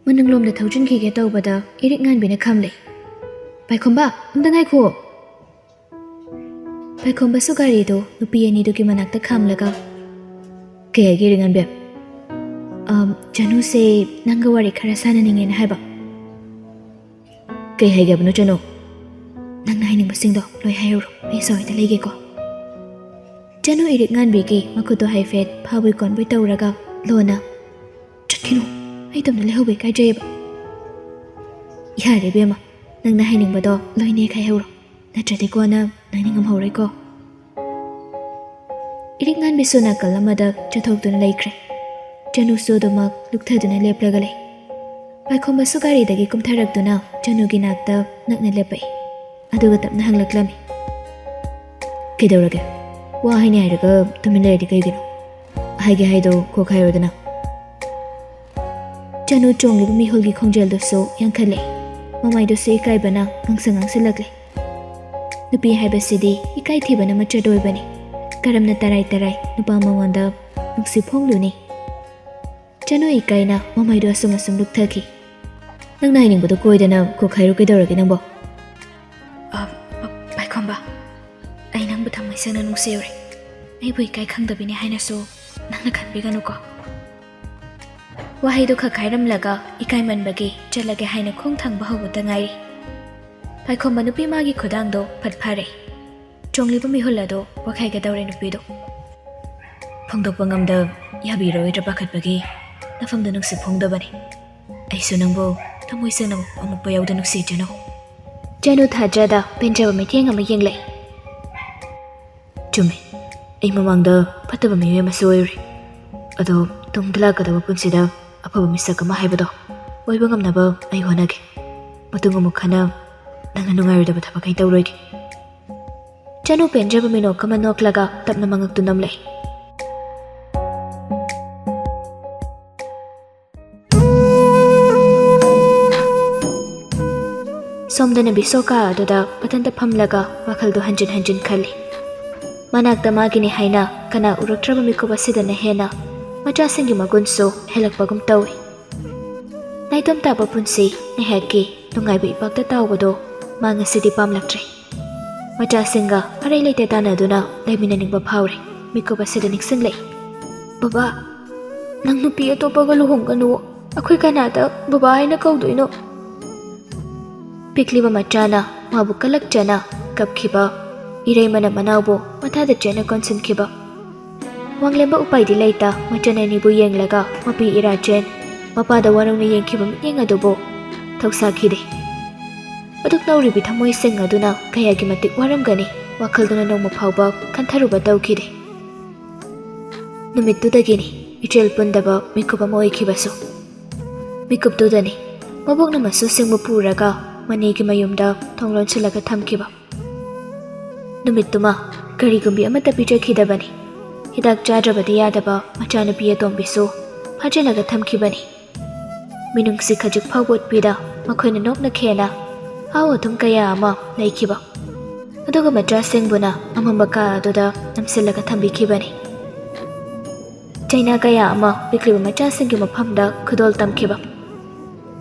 ꯃꯅꯨꯡꯂꯣꯝꯗ ꯊꯧꯖꯤꯟꯈꯤꯒꯦ ꯇꯧꯕꯗ ꯏꯔꯤꯛ ꯉꯥꯟꯕꯤꯅ ꯈꯝꯂꯦ꯫ "ꯄꯥꯏꯈꯣꯝꯕ, ꯑꯝꯇ ꯉꯥꯏꯈꯣ!" ꯄꯥꯏꯈꯣꯝꯕꯁꯨ ꯒꯥꯔꯤꯗꯨ ꯅꯨꯄꯤ ꯑꯅꯤꯗꯨꯒꯤ ꯃꯅꯥꯛꯇ ꯈꯥꯝꯂꯒ, "ꯀꯩ ꯍꯥꯏꯒꯦ ꯏꯔꯤꯛ ꯉꯥꯟꯕꯤ?" "ꯑꯝ, ꯆꯅꯨꯁꯦ ꯅꯪꯒ ꯋꯥꯔꯤ ꯈꯔ ꯁꯥꯟꯅꯅꯤꯡꯉꯦꯅ ꯍꯥꯏꯕ꯫" "ꯀꯩ ꯍꯥꯏꯒꯦ ꯍꯥꯏꯕꯅꯣ ꯆꯅꯨ?" "ꯅꯪꯅ ꯍꯥꯏꯅꯤꯡꯕꯁꯤꯡꯗꯣ ꯂꯣꯏ ꯍꯥꯏꯍꯧꯔꯣ, ꯑꯩ ꯁꯣꯏꯗ ꯂꯩꯒꯦꯀꯣ꯫" ꯆꯅꯨ ꯏꯔꯤꯛ ꯉꯥꯟꯕꯤꯒꯤ ꯃꯈꯨꯠꯇꯣ ꯍꯥꯏꯐꯦꯠ ꯐꯥꯕꯣꯏ ꯀꯣꯟꯕꯣꯏ ꯇꯧꯔꯒ ꯂꯣꯟꯅ, "ꯆꯠꯈꯤꯅꯨ, ꯑꯩ ꯏꯇꯣꯝꯇ ꯂꯩꯍꯧꯕ ꯏꯀꯥꯏꯖꯩꯌꯦꯕ꯫" "ꯌꯥꯔꯦ ꯏꯕꯦꯝꯃ, ꯅꯪꯅ ꯍꯥꯏꯅꯤꯡꯕꯗꯣ ꯂꯣꯏꯅ ꯍꯦꯛ ꯍꯥꯏꯍꯧꯔꯣ, ꯅꯠꯇ꯭ꯔꯗꯤ ꯀꯣꯟꯅ ꯅꯪ ꯅꯤꯡꯉꯝꯍꯧꯔꯣꯏꯀꯣ꯫" ꯏꯔꯤꯛ ꯉꯥꯟꯕꯤꯁꯨ ꯅꯥꯀꯜ ꯑꯃꯗ ꯆꯠꯊꯣꯛꯇꯨꯅ ꯂꯩꯈ꯭ꯔꯦ꯫ ꯆꯅꯨꯁꯨ ꯑꯗꯨꯃꯛ ꯂꯨꯞꯊꯗꯨꯅ ꯂꯦꯞꯂꯒ ꯂꯩ꯫ ꯄꯥꯏꯈꯣꯝꯕꯁꯨ ꯒꯥꯔꯤꯗꯒꯤ ꯀꯨꯝꯊꯔꯛꯇꯨꯅ ꯆꯅꯨꯒꯤ ꯅꯥꯛꯇ ꯅꯛꯅ ꯂꯦꯞꯄꯛꯏ꯫ ꯑꯗꯨꯒ ꯇꯞꯅ ꯍꯪꯂꯛꯂꯝꯃꯤ, "ꯀꯩꯗꯧꯔꯒꯦ? ꯋꯥ ꯍꯥꯏꯅꯤ ꯍꯥꯏꯔꯒ ꯇꯨꯃꯤꯟ ꯂꯩꯔꯗꯤ ꯀꯩꯒꯤꯅꯣ? ꯍꯥꯏꯒꯦ ꯍꯥꯏꯗꯣ ꯀꯣꯛ ꯍꯥꯏꯔꯣꯗꯅ꯫" ꯆꯅꯨ ꯆꯣꯡꯂꯤꯕ ꯃꯤꯍꯨꯜꯒꯤ ꯈꯣꯡꯖꯦꯜꯗꯨꯁꯨ ꯌꯥꯡꯈꯠꯂꯛꯏ꯫ ꯃꯃꯥꯏꯗꯨꯁꯨ ꯏꯀꯥꯏꯕꯅ ꯉꯥꯡꯁꯪ ꯉꯥꯡꯁꯤꯜꯂꯛꯂꯤ꯫ ꯅꯨꯄꯤ ꯍꯥꯏꯕꯁꯤꯗꯤ ꯏꯀꯥꯏ ꯊꯤꯕꯅ ꯃꯆꯠ ꯑꯣꯏꯕꯅꯤ꯫ ꯀꯔꯝꯅ ꯇꯔꯥꯏ ꯇꯔꯥꯏ ꯅꯨꯄꯥ ꯃꯉꯣꯟꯗ ꯅꯨꯡꯁꯤ ꯐꯣꯡꯂꯨꯅꯤ? ꯆꯅꯨ ꯏꯀꯥꯏꯅ ꯃꯃꯥꯏꯗꯨ ꯑꯁꯨꯝ ꯑꯁꯨꯝ ꯂꯨꯞꯊꯈꯤ꯫ "ꯅꯪꯅ ꯍꯥꯏꯅꯤꯡꯕꯗꯣ ꯀꯣꯏꯗꯅ ꯀꯣꯛ ꯍꯥꯏꯔꯣ, ꯀꯩꯗꯧꯔꯒꯦ ꯅꯪꯕꯣ?" "ꯑ, ꯄ-, ꯄꯥꯏꯈꯣꯝꯕ, ꯑꯩ ꯅꯪꯕꯨ ꯊꯃꯣꯏ ꯁꯦꯡꯅ ꯅꯨꯡꯁꯤꯔꯨꯔꯦ꯫ ꯑꯩꯕꯨ ꯏꯀꯥꯏ ꯈꯪꯗꯕꯤꯅꯤ ꯍꯥꯏꯅꯁꯨ ꯅꯪꯅ ꯈꯟꯕꯤꯒꯅꯨꯀꯣ꯫" ꯋꯥꯍꯩꯗꯨ ꯈꯛ ꯍꯥꯏꯔꯝꯂꯒ ꯏꯀꯥꯏꯃꯟꯕꯒꯤ ꯆꯠꯂꯒꯦ ꯍꯥꯏꯅ ꯈꯣꯡ ꯊꯥꯡꯕ ꯍꯧꯕꯇ ꯉꯥꯏꯔꯤ꯫ ꯄꯥꯏꯈꯣꯝꯕ ꯅꯨꯄꯤ ꯃꯥꯒꯤ ꯈꯨꯗꯥꯡꯗꯣ ꯐꯠ ꯐꯥꯔꯦ꯫ ꯆꯣꯡꯂꯤꯕ ꯃꯤꯍꯨꯜ ꯑꯗꯨ ꯄꯣꯛꯈꯥꯏꯒꯗꯧꯔꯦ ꯅꯨꯄꯤꯗꯣ꯫ ꯐꯣꯡꯗꯣꯛꯄ ꯉꯝꯗ ꯌꯥꯕꯤꯔꯣꯏꯗ꯭ꯔꯥ ꯄꯥꯈꯠꯄꯒꯤ ꯅꯐꯝꯗ ꯅꯨꯡꯁꯤ ꯐꯣꯡꯗꯕꯅꯤ꯫ ꯑꯩꯁꯨ ꯅꯪꯕꯨ ꯊꯃꯣꯏ ꯁꯦꯡꯅ ꯑꯃꯨꯛꯄ ꯌꯥꯎꯗ ꯅꯨꯡꯁꯤꯗ꯭ꯔꯤꯅꯣ꯫ ꯆꯅꯨ ꯊꯥꯖꯗ ꯄꯦꯟꯖꯕ ꯃꯤꯠꯌꯦꯡ ꯑꯃ ꯌꯦꯡꯂꯛꯏ꯫ ꯆꯨꯝꯃꯤ, ꯑꯩ ꯃꯃꯥꯡꯗ ꯐꯠꯇꯕ ꯃꯤꯑꯣꯏ ꯑꯃꯁꯨ ꯑꯣꯏꯔꯨꯔꯦ꯫ ꯑꯗꯣ ꯇꯨꯡꯗ ꯂꯥꯛꯀꯗꯕ ꯄꯨꯟꯁꯤꯗ ꯑꯐꯕ ꯃꯤꯁꯛ ꯑꯃ ꯍꯥꯏꯕꯗꯣ ꯑꯣꯏꯕ ꯉꯝꯅꯕ ꯑꯩ ꯍꯣꯠꯅꯒꯦ꯫ ꯃꯇꯨꯡ ꯑꯃꯨꯛ ꯍꯟꯅ ꯅꯪꯅ ꯅꯨꯡꯉꯥꯏꯔꯣꯏꯗꯕ ꯊꯕꯛ ꯑꯩ ꯇꯧꯔꯣꯏꯒꯦ꯫ ꯆꯅꯨ ꯄꯦꯟꯖꯕ ꯃꯤꯅꯣꯛ ꯑꯃ ꯅꯣꯛꯂꯒ ꯇꯞꯅ ꯃꯉꯛꯇꯨ ꯅꯝꯂꯛꯏ꯫ ꯁꯣꯝꯗꯅ ꯕꯤꯁꯣꯀꯥ ꯑꯗꯨꯗ ꯃꯊꯟꯇ ꯐꯝꯂꯒ ꯋꯥꯈꯜꯗꯨ ꯍꯟꯖꯤꯟ ꯍꯟꯖꯤꯟ ꯈꯜꯂꯤ꯫ ꯃꯅꯥꯛꯇ ꯃꯥꯒꯤꯅꯤ ꯍꯥꯏꯅ ꯀꯅꯥ ꯎꯔꯛꯇ꯭ꯔꯕ ꯃꯤꯀꯨꯞ ꯑꯁꯤꯗꯅ ꯍꯦꯟꯅ ꯃꯆꯥꯁꯤꯡꯒꯤ ꯃꯒꯨꯟꯁꯨ ꯍꯦꯜꯂꯛꯄꯒꯨꯝ ꯇꯧꯏ꯫ ꯅꯥꯏꯇꯣꯝ ꯇꯥꯕ ꯄꯨꯟꯁꯤ ꯉꯥꯏꯍꯥꯛꯀꯤ ꯅꯨꯡꯉꯥꯏꯕ ꯏꯄꯥꯛꯇ ꯇꯥꯎꯕꯗꯣ ꯃꯥ ꯉꯁꯤꯗꯤ ꯄꯥꯝꯂꯛꯇ꯭ꯔꯦ꯫ ꯃꯆꯥꯁꯤꯡꯒ ꯑꯔꯩ ꯂꯩꯇ ꯇꯥꯟꯅꯗꯨꯅ ꯂꯩꯃꯤꯟꯅꯅꯤꯡꯕ ꯐꯥꯎꯔꯦ꯫ ꯃꯤꯀꯨꯞ ꯑꯁꯤꯗ ꯅꯤꯡꯁꯤꯡꯂꯛꯏ꯫ "ꯕꯕꯥ, ꯅꯪ ꯅꯨꯄꯤ ꯑꯇꯣꯞꯄꯒ ꯂꯨꯍꯣꯡꯒꯅꯨ꯫ ꯑꯩꯈꯣꯏ ꯀꯅꯥꯗ ꯕꯕꯥ ꯍꯥꯏꯅ ꯀꯧꯗꯣꯏꯅꯣ?" ꯄꯤꯛꯂꯤꯕ ꯃꯆꯥꯅ ꯃꯥꯕꯨ ꯀꯂꯛꯆꯅ ꯀꯞꯈꯤꯕ, ꯏꯔꯩꯃꯅ ꯃꯅꯥꯎꯕꯨ ꯃꯊꯥꯗ ꯆꯦꯠꯅ ꯀꯣꯟꯁꯤꯟꯈꯤꯕ꯫ ꯋꯥꯡꯂꯦꯝꯕ ꯎꯄꯥꯏꯗꯤ ꯂꯩꯇ ꯃꯆꯟ ꯑꯅꯤꯕꯨ ꯌꯦꯡꯂꯒ ꯃꯄꯤ ꯏꯔꯥꯆꯦꯟ ꯃꯄꯥꯗ ꯋꯥꯔꯧꯅ ꯌꯦꯡꯈꯤꯕ ꯃꯤꯠꯌꯦꯡ ꯑꯗꯨꯕꯨ ꯊꯧꯁꯥꯈꯤꯗꯦ꯫ ꯑꯗꯨꯛ ꯅꯧꯔꯤꯕꯤ ꯊꯃꯣꯏꯁꯤꯡ ꯑꯗꯨꯅ ꯀꯌꯥꯒꯤ ꯃꯇꯤꯛ ꯋꯥꯔꯝꯒꯅꯤ ꯋꯥꯈꯜꯗꯨꯅ ꯅꯣꯡꯃ ꯐꯥꯎꯕ ꯈꯟꯊꯔꯨꯕ ꯇꯧꯈꯤꯗꯦ꯫ ꯅꯨꯃꯤꯠꯇꯨꯗꯒꯤꯅꯤ ꯏꯆꯦꯜ ꯄꯨꯟꯗꯕ ꯃꯤꯀꯨꯞ ꯑꯃ ꯑꯣꯏꯈꯤꯕꯁꯨ꯫ ꯃꯤꯀꯨꯞꯇꯨꯗꯅꯤ ꯃꯕꯣꯛꯅ ꯃꯁꯨꯁꯤꯡꯕꯨ ꯄꯨꯔꯒ ꯃꯅꯦꯒꯤ ꯃꯌꯨꯝꯗ ꯊꯣꯡ ꯂꯣꯟꯁꯤꯜꯂꯒ ꯊꯝꯈꯤꯕ꯫ ꯅꯨꯃꯤꯠꯇꯨꯃ ꯀꯔꯤꯒꯨꯝꯕꯤ ꯑꯃꯠꯇ ꯄꯤꯖꯈꯤꯗꯕꯅꯤ꯫ ꯍꯤꯗꯥꯛ ꯆꯥꯗ꯭ꯔꯕꯗꯤ ꯌꯥꯗꯕ ꯃꯆꯥꯅꯨꯄꯤ ꯑꯇꯣꯝꯕꯤꯁꯨ ꯐꯥꯖꯤꯜꯂꯒ ꯊꯝꯈꯤꯕꯅꯤ꯫ ꯃꯤꯅꯨꯡꯁꯤ ꯈꯖꯤꯛ ꯐꯥꯎꯕ ꯎꯠꯄꯤꯗ ꯃꯈꯣꯏꯅ ꯅꯣꯛꯅ ꯈꯦꯅ ꯑꯍꯥꯎ ꯑꯊꯨꯝ ꯀꯌꯥ ꯑꯃ ꯂꯩꯈꯤꯕ꯫ ꯑꯗꯨꯒ ꯃꯆꯥꯁꯤꯡꯕꯨꯅ ꯑꯃꯝꯕ ꯀꯥ ꯑꯗꯨꯗ ꯅꯝꯁꯤꯜꯂꯒ ꯊꯝꯕꯤꯈꯤꯕꯅꯤ꯫ ꯆꯩꯅꯥ ꯀꯌꯥ ꯑꯃ ꯄꯤꯛꯂꯤꯕ ꯃꯆꯥꯁꯤꯡꯒꯤ ꯃꯐꯝꯗ ꯈꯨꯗꯣꯜ ꯇꯝꯈꯤꯕ꯫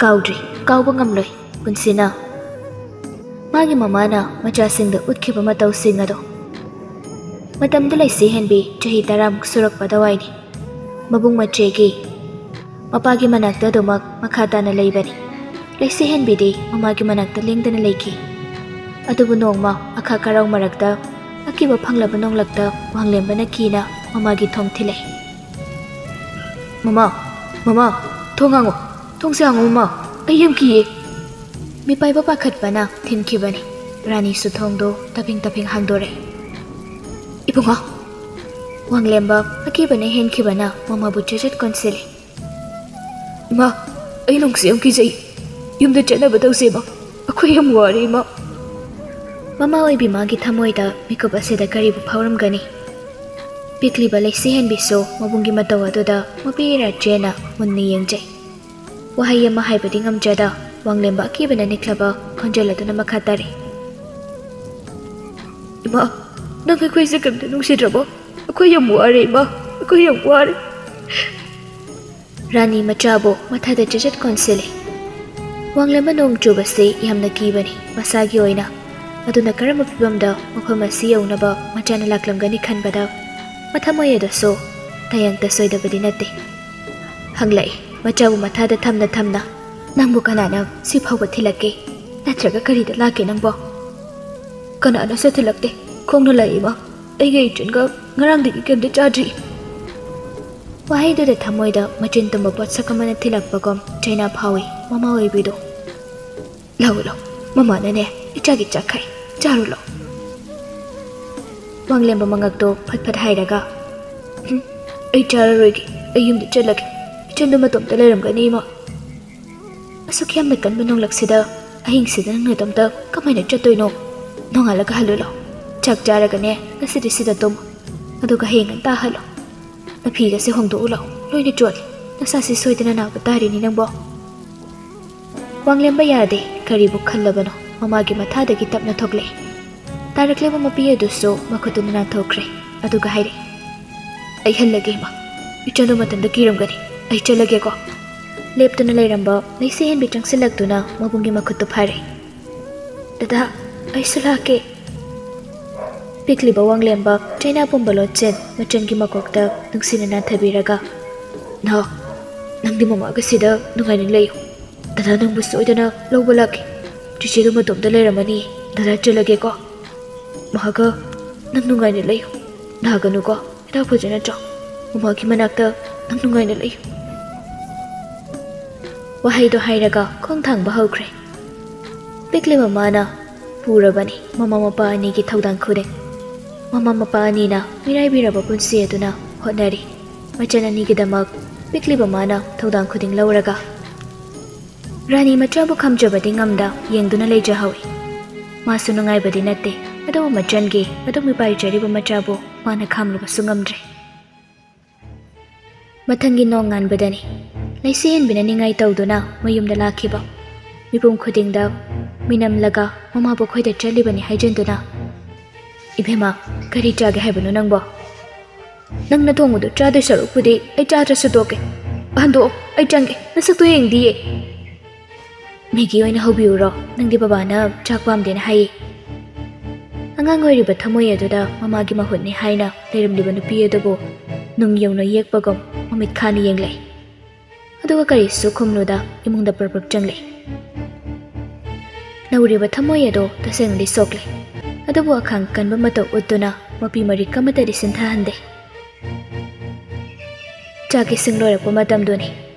ꯀꯥꯎꯗ꯭ꯔꯤ, ꯀꯥꯎꯕ ꯉꯝꯂꯣꯏ ꯄꯨꯟꯁꯤꯅ ꯃꯥꯒꯤ ꯃꯃꯥꯅ ꯃꯆꯥꯁꯤꯡꯗ ꯎꯠꯈꯤꯕ ꯃꯇꯧꯁꯤꯡ ꯑꯗꯣ꯫ ꯃꯇꯝꯗꯨ ꯂꯩꯁꯤ ꯍꯦꯟꯕꯤ ꯆꯍꯤ ꯇꯔꯥꯃꯨꯛ ꯁꯨꯔꯛꯄ ꯑꯗꯨꯋꯥꯏꯅꯤ꯫ ꯃꯕꯨꯡ ꯃꯆꯦꯒꯤ ꯃꯄꯥꯒꯤ ꯃꯅꯥꯛꯇ ꯑꯗꯨꯃꯛ ꯃꯈꯥ ꯇꯥꯅ ꯂꯩꯕꯅꯤ꯫ ꯂꯩꯁꯤ ꯍꯦꯟꯕꯤꯗꯤ ꯃꯃꯥꯒꯤ ꯃꯅꯥꯛꯇ ꯂꯦꯡꯗꯅ ꯂꯩꯈꯤ꯫ ꯑꯗꯨꯕꯨ ꯅꯣꯡꯃ ꯑꯈꯥꯛ ꯑꯔꯥꯎ ꯃꯔꯛꯇ ꯑꯀꯤꯕ ꯐꯪꯂꯕ ꯅꯣꯡꯂꯛꯇ ꯋꯥꯡꯂꯦꯝꯕꯅ ꯀꯤꯅ ꯃꯃꯥꯒꯤ ꯊꯣꯡ ꯊꯤꯜꯂꯛꯏ꯫ "ꯃꯃꯥ, ꯃꯃꯥ, ꯊꯣꯡ ꯍꯥꯡꯉꯣ, ꯊꯣꯡꯁꯦ ꯍꯥꯡꯉꯣ ꯃꯃꯥ, ꯑꯩ ꯌꯥꯝ ꯀꯤꯌꯦ꯫" ꯃꯤꯄꯥꯏꯕ ꯄꯥꯈꯠꯄꯅ ꯊꯤꯟꯈꯤꯕꯅꯤ꯫ ꯔꯥꯅꯤꯁꯨ ꯊꯣꯡꯗꯣ ꯇꯞꯐꯤꯡ ꯇꯞꯐꯤꯡ ꯍꯥꯡꯗꯣꯔꯛꯏ꯫ "ꯏꯕꯨꯡꯉꯣ!" ꯋꯥꯡꯂꯦꯝꯕ ꯑꯀꯤꯕꯅ ꯍꯦꯟꯈꯤꯕꯅ ꯃꯃꯥꯕꯨ ꯆꯦꯆꯠ ꯀꯣꯟꯁꯤꯜꯂꯤ꯫ "ꯏꯃꯥ, ꯑꯩ ꯅꯣꯡꯁꯦ ꯌꯥꯝ ꯀꯤꯖꯩ꯫ ꯌꯨꯝꯗ ꯆꯠꯅꯕ ꯇꯧꯁꯦ ꯏꯃꯥ, ꯑꯩꯈꯣꯏ ꯌꯥꯝ ꯋꯥꯔꯦ ꯏꯃꯥ꯫" ꯃꯃꯥ ꯑꯣꯏꯕꯤ ꯃꯥꯒꯤ ꯊꯃꯣꯏꯗ ꯃꯤꯀꯨꯞ ꯑꯁꯤꯗ ꯀꯔꯤꯕꯨ ꯐꯥꯎꯔꯝꯒꯅꯤ? ꯄꯤꯛꯂꯤꯕ ꯂꯩꯁꯤ ꯍꯦꯟꯕꯤꯁꯨ ꯃꯕꯨꯡꯒꯤ ꯃꯇꯧ ꯑꯗꯨꯗ ꯃꯄꯤ ꯏꯔꯥ ꯆꯦꯟꯅ ꯃꯨꯟꯅ ꯌꯦꯡꯖꯩ꯫ ꯋꯥꯍꯩ ꯑꯃ ꯍꯥꯏꯕꯗꯤ ꯉꯝꯖꯗ ꯋꯥꯡꯂꯦꯝꯕ ꯑꯀꯤꯕꯅ ꯅꯤꯛꯂꯕ ꯈꯣꯟꯖꯦꯜ ꯑꯗꯨꯅ ꯃꯈꯥ ꯇꯥꯔꯤ꯫ "ꯏꯃꯥ, ꯅꯪ ꯑꯩꯈꯣꯏꯁꯦ ꯀꯔꯤꯝꯇ ꯅꯨꯡꯁꯤꯗ꯭ꯔꯕꯣ? ꯑꯩꯈꯣꯏ ꯌꯥꯝ ꯋꯥꯔꯦ ꯏꯃꯥ, ꯑꯩꯈꯣꯏ ꯌꯥꯝ ꯋꯥꯔꯦ꯫" ꯔꯥꯅꯤ ꯃꯆꯥꯕꯨ ꯃꯊꯥꯗ ꯆꯦꯆꯠ ꯀꯣꯟꯁꯤꯜꯂꯤ꯫ ꯋꯥꯡꯂꯦꯝꯕ ꯅꯣꯡ ꯆꯨꯕꯁꯤ ꯌꯥꯝꯅ ꯀꯤꯕꯅꯤ ꯃꯁꯥꯒꯤ ꯑꯣꯏꯅ꯫ ꯑꯗꯨꯅ ꯀꯔꯝꯕ ꯐꯤꯕꯝꯗ ꯃꯐꯝ ꯑꯁꯤ ꯌꯧꯅꯕ ꯃꯆꯥꯅ ꯂꯥꯛꯂꯝꯒꯅꯤ ꯈꯟꯕꯗ ꯃꯊꯃꯣꯏ ꯑꯗꯨꯁꯨ ꯇꯥꯌꯥꯡ ꯇꯁꯣꯏꯗꯕꯗꯤ ꯅꯠꯇꯦ꯫ ꯍꯪꯂꯛꯏ ꯃꯆꯥꯕꯨ ꯃꯊꯥꯗ ꯊꯝꯅ ꯊꯝꯅ, "ꯅꯪꯕꯨ ꯀꯅꯥꯅ ꯁꯤ ꯐꯥꯎꯕ ꯊꯤꯜꯂꯛꯀꯦ? ꯅꯠꯇ꯭ꯔꯒ ꯀꯔꯤꯗ ꯂꯥꯛꯀꯦ ꯅꯪꯕꯣ?" "ꯀꯅꯥꯅꯁꯨ ꯊꯤꯜꯂꯛꯇꯦ, ꯈꯣꯡꯅ ꯂꯥꯛꯏ ꯏꯃꯥ꯫ ꯑꯩꯒ ꯏꯆꯟꯒ ꯉꯔꯥꯡꯗꯒꯤ ꯀꯩꯝꯇ ꯆꯥꯗ꯭ꯔꯤ꯫" ꯋꯥꯍꯩꯗꯨꯗ ꯊꯃꯣꯏꯗ ꯃꯆꯤꯟ ꯇꯨꯝꯕ ꯄꯣꯠꯁꯛ ꯑꯃꯅ ꯊꯤꯜꯂꯛꯄꯒꯨꯝ ꯆꯩꯅꯥ ꯐꯥꯎꯏ ꯃꯃꯥ ꯑꯣꯏꯕꯤꯗꯣ꯫ "ꯂꯥꯛꯎ ꯂꯥꯛꯎ, ꯃꯃꯥꯅꯅꯦ ꯏꯆꯥꯒꯤ ꯆꯥꯛ ꯈꯥꯛꯏ, ꯆꯥꯔꯨ ꯂꯥꯛꯎ꯫" ꯋꯥꯡꯂꯦꯝꯕ ꯃꯉꯛꯇꯣ ꯐꯠ ꯐꯠ ꯍꯥꯏꯔꯒ, "ꯍꯨꯝ, ꯑꯩ ꯆꯥꯔꯔꯣꯏꯒꯦ, ꯑꯩ ꯌꯨꯝꯗ ꯆꯠꯂꯒꯦ꯫ ꯏꯆꯟꯗꯣ ꯃꯇꯣꯝꯇ ꯂꯩꯔꯝꯒꯅꯤ ꯏꯃꯥ꯫ ꯑꯁꯨꯛ ꯌꯥꯝꯅ ꯀꯟꯕ ꯅꯣꯡꯂꯛꯁꯤꯗ ꯑꯍꯤꯡꯁꯤꯗ ꯅꯪ ꯅꯇꯣꯝꯇ ꯀꯃꯥꯏꯅ ꯆꯠꯇꯣꯏꯅꯣ? ꯅꯣꯡꯉꯥꯜꯂꯒ ꯍꯜꯂꯨ ꯂꯥꯛꯑꯣ꯫ ꯆꯥꯛ ꯆꯥꯔꯒꯅꯦ ꯉꯁꯤꯗꯤ ꯁꯤꯗ ꯇꯨꯝꯃꯨ, ꯑꯗꯨꯒ ꯍꯌꯦꯡ ꯉꯟꯇꯥ ꯍꯜꯂꯣ꯫ ꯅꯐꯤꯒꯁꯦ ꯍꯣꯡꯗꯣꯛꯎ ꯂꯥꯛꯑꯣ, ꯂꯣꯏꯅ ꯆꯣꯠꯂꯦ꯫ ꯅꯁꯥꯁꯤ ꯁꯣꯏꯗꯅ ꯅꯥꯕ ꯇꯥꯔꯤꯅꯤ ꯅꯪꯕꯣ꯫" ꯋꯥꯡꯂꯦꯝꯕ ꯌꯥꯗꯦ, ꯀꯔꯤꯕꯨ ꯈꯜꯂꯕꯅꯣ ꯃꯃꯥꯒꯤ ꯃꯊꯥꯗꯒꯤ ꯇꯞꯅ ꯊꯣꯛꯂꯛꯏ꯫ ꯇꯥꯔꯛꯂꯤꯕ ꯃꯄꯤ ꯑꯗꯨꯁꯨ ꯃꯈꯨꯠꯇꯨꯅ ꯅꯥꯟꯊꯣꯛꯈ꯭ꯔꯦ, ꯑꯗꯨꯒ ꯍꯥꯏꯔꯛꯏ, "ꯑꯩ ꯍꯜꯂꯒꯦ ꯏꯃꯥ, ꯏꯆꯟꯗꯣ ꯃꯊꯟꯇ ꯀꯤꯔꯝꯒꯅꯤ, ꯑꯩ ꯆꯠꯂꯒꯦꯀꯣ꯫" ꯂꯦꯞꯇꯨꯅ ꯂꯩꯔꯝꯕ ꯂꯩꯁꯤ ꯍꯦꯟꯕꯤ ꯆꯪꯁꯤꯜꯂꯛꯇꯨꯅ ꯃꯕꯨꯡꯒꯤ ꯃꯈꯨꯠꯇꯨ ꯐꯥꯔꯦ꯫ "ꯗꯗꯥ, ꯑꯩꯁꯨ ꯂꯥꯛꯀꯦ꯫" ꯄꯤꯛꯂꯤꯕ ꯋꯥꯡꯂꯦꯝꯕ ꯆꯩꯅꯥ ꯄꯨꯝꯕ ꯂꯣꯠꯆꯦꯟ ꯃꯆꯟꯒꯤ ꯃꯀꯣꯛꯇ ꯅꯨꯡꯁꯤꯅ ꯅꯥꯟꯊꯕꯤꯔꯒ, "ꯅꯥꯎ, ꯅꯪꯗꯤ ꯃꯃꯥꯒ ꯁꯤꯗ ꯅꯨꯡꯉꯥꯏꯅ ꯂꯩꯌꯨ꯫ ꯗꯗꯥ ꯅꯪꯕꯨ ꯁꯣꯏꯗꯅ ꯂꯧꯕ ꯂꯥꯛꯀꯦ꯫ ꯆꯤꯆꯦꯗꯨ ꯃꯇꯣꯝꯇ ꯂꯩꯔꯝꯃꯅꯤ꯫ ꯗꯗꯥ ꯆꯠꯂꯒꯦꯀꯣ꯫ ꯃꯍꯥꯛꯀ ꯅꯪ ꯅꯨꯡꯉꯥꯏꯅ ꯂꯩꯌꯨ꯫ ꯅꯥꯒꯅꯨꯀꯣ꯫ ꯍꯤꯗꯥꯛ ꯐꯖꯅ ꯆꯥꯎ꯫ ꯃꯃꯥꯒꯤ ꯃꯅꯥꯛꯇ ꯅꯪ ꯅꯨꯡꯉꯥꯏꯅ ꯂꯩꯌꯨ꯫ ꯋꯥꯍꯩꯗꯣ ꯍꯥꯏꯔꯒ ꯈꯣꯡ ꯊꯥꯡꯕ ꯍꯧꯈ꯭ꯔꯦ꯫ ꯄꯤꯛꯂꯤꯕ ꯃꯥꯅ ꯄꯨꯔꯕꯅꯤ ꯃꯃꯥ ꯃꯄꯥ ꯑꯅꯤꯒꯤ ꯊꯧꯗꯥꯡ ꯈꯨꯗꯤꯡ꯫ ꯃꯃꯥ ꯃꯄꯥ ꯑꯅꯤꯅ ꯃꯤꯔꯥꯏꯕꯤꯔꯕ ꯄꯨꯟꯁꯤ ꯑꯗꯨꯅ ꯍꯣꯠꯅꯔꯤ꯫ ꯃꯆꯟ ꯑꯅꯤꯒꯤꯗꯃꯛ ꯄꯤꯛꯂꯤꯕ ꯃꯥꯅ ꯊꯧꯗꯥꯡ ꯈꯨꯗꯤꯡ ꯂꯧꯔꯒ ꯔꯥꯅꯤ ꯃꯆꯥꯕꯨ ꯈꯝꯖꯕꯗꯤ ꯉꯝꯗ ꯌꯦꯡꯗꯨꯅ ꯂꯩꯖꯍꯧꯏ꯫ ꯃꯥꯁꯨ ꯅꯨꯡꯉꯥꯏꯕꯗꯤ ꯅꯠꯇꯦ, ꯑꯗꯨꯕꯨ ꯃꯆꯟꯒꯤ ꯑꯗꯨꯛ ꯃꯤꯄꯥꯏꯖꯔꯤꯕ ꯃꯆꯥꯕꯨ ꯃꯥꯅ ꯈꯥꯝꯂꯨꯕꯁꯨ ꯉꯝꯗ꯭ꯔꯦ꯫ ꯃꯊꯪꯒꯤ ꯅꯣꯡ ꯉꯥꯟꯕꯗꯅꯤ ꯂꯩꯁꯤ ꯍꯦꯟꯕꯤꯅ ꯅꯤꯡꯉꯥꯏ ꯇꯧꯗꯨꯅ ꯃꯌꯨꯝꯗ ꯂꯥꯛꯈꯤꯕ꯫ ꯃꯤꯄꯨꯝ ꯈꯨꯗꯤꯡꯗ ꯃꯤꯅꯝꯂꯒ ꯃꯃꯥꯕꯨ ꯑꯩꯈꯣꯏꯗ ꯆꯠꯂꯤꯕꯅꯤ ꯍꯥꯏꯖꯤꯟꯗꯨꯅ, "ꯏꯕꯦꯝꯃ, ꯀꯔꯤ ꯆꯥꯒꯦ ꯍꯥꯏꯕꯅꯣ ꯅꯪꯕꯣ? ꯅꯪꯅ ꯊꯣꯡꯕꯗꯨ ꯆꯥꯗꯣꯏ ꯁꯔꯨꯛꯄꯨꯗꯤ ꯑꯩ ꯆꯥꯗ꯭ꯔꯁꯨ ꯇꯣꯛꯀꯦ꯫ ꯍꯟꯗꯣꯛꯑꯣ, ꯑꯩ ꯆꯪꯒꯦ, ꯅꯁꯛꯇꯨ ꯌꯦꯡꯗꯤꯌꯦ꯫ ꯃꯦꯒꯤ ꯑꯣꯏꯅ ꯍꯧꯕꯤꯌꯨꯔꯣ? ꯅꯪꯗꯤ ꯕꯕꯥꯅ ꯆꯥꯛ ꯄꯥꯝꯗꯦꯅ ꯍꯥꯏꯌꯦ꯫" ꯑꯉꯥꯡ ꯑꯣꯏꯔꯤꯕ ꯊꯃꯣꯏ ꯑꯗꯨꯗ ꯃꯃꯥꯒꯤ ꯃꯍꯨꯠꯅꯤ ꯍꯥꯏꯅ ꯂꯩꯔꯝꯂꯤꯕ ꯅꯨꯄꯤ ꯑꯗꯨꯕꯨ ꯅꯨꯡ ꯌꯧꯅ ꯌꯦꯛꯄꯒꯨꯝ ꯃꯃꯤꯠ ꯈꯥꯅ ꯌꯦꯡꯂꯦ꯫ ꯑꯗꯨꯒ ꯀꯔꯤꯁꯨ ꯈꯨꯝꯂꯨꯗ ꯏꯃꯨꯡꯗ ꯄ꯭ꯔꯞ ꯄ꯭ꯔꯞ ꯆꯪꯂꯦ꯫ ꯅꯧꯔꯤꯕ ꯊꯃꯣꯏ ꯑꯗꯣ ꯇꯁꯦꯡꯅꯗꯤ ꯁꯣꯛꯂꯦ, ꯑꯗꯨꯕꯨ ꯑꯈꯥꯡ ꯀꯟꯕ ꯃꯇꯧ ꯎꯠꯇꯨꯅ ꯃꯄꯤ ꯃꯔꯤꯛ ꯑꯃꯠꯇꯗꯤ ꯁꯤꯟꯊꯍꯟꯗꯦ꯫ ꯆꯥꯛ ꯏꯁꯤꯡ ꯂꯣꯏꯔꯛꯄ ꯃꯇꯝꯗꯨꯅꯤ꯫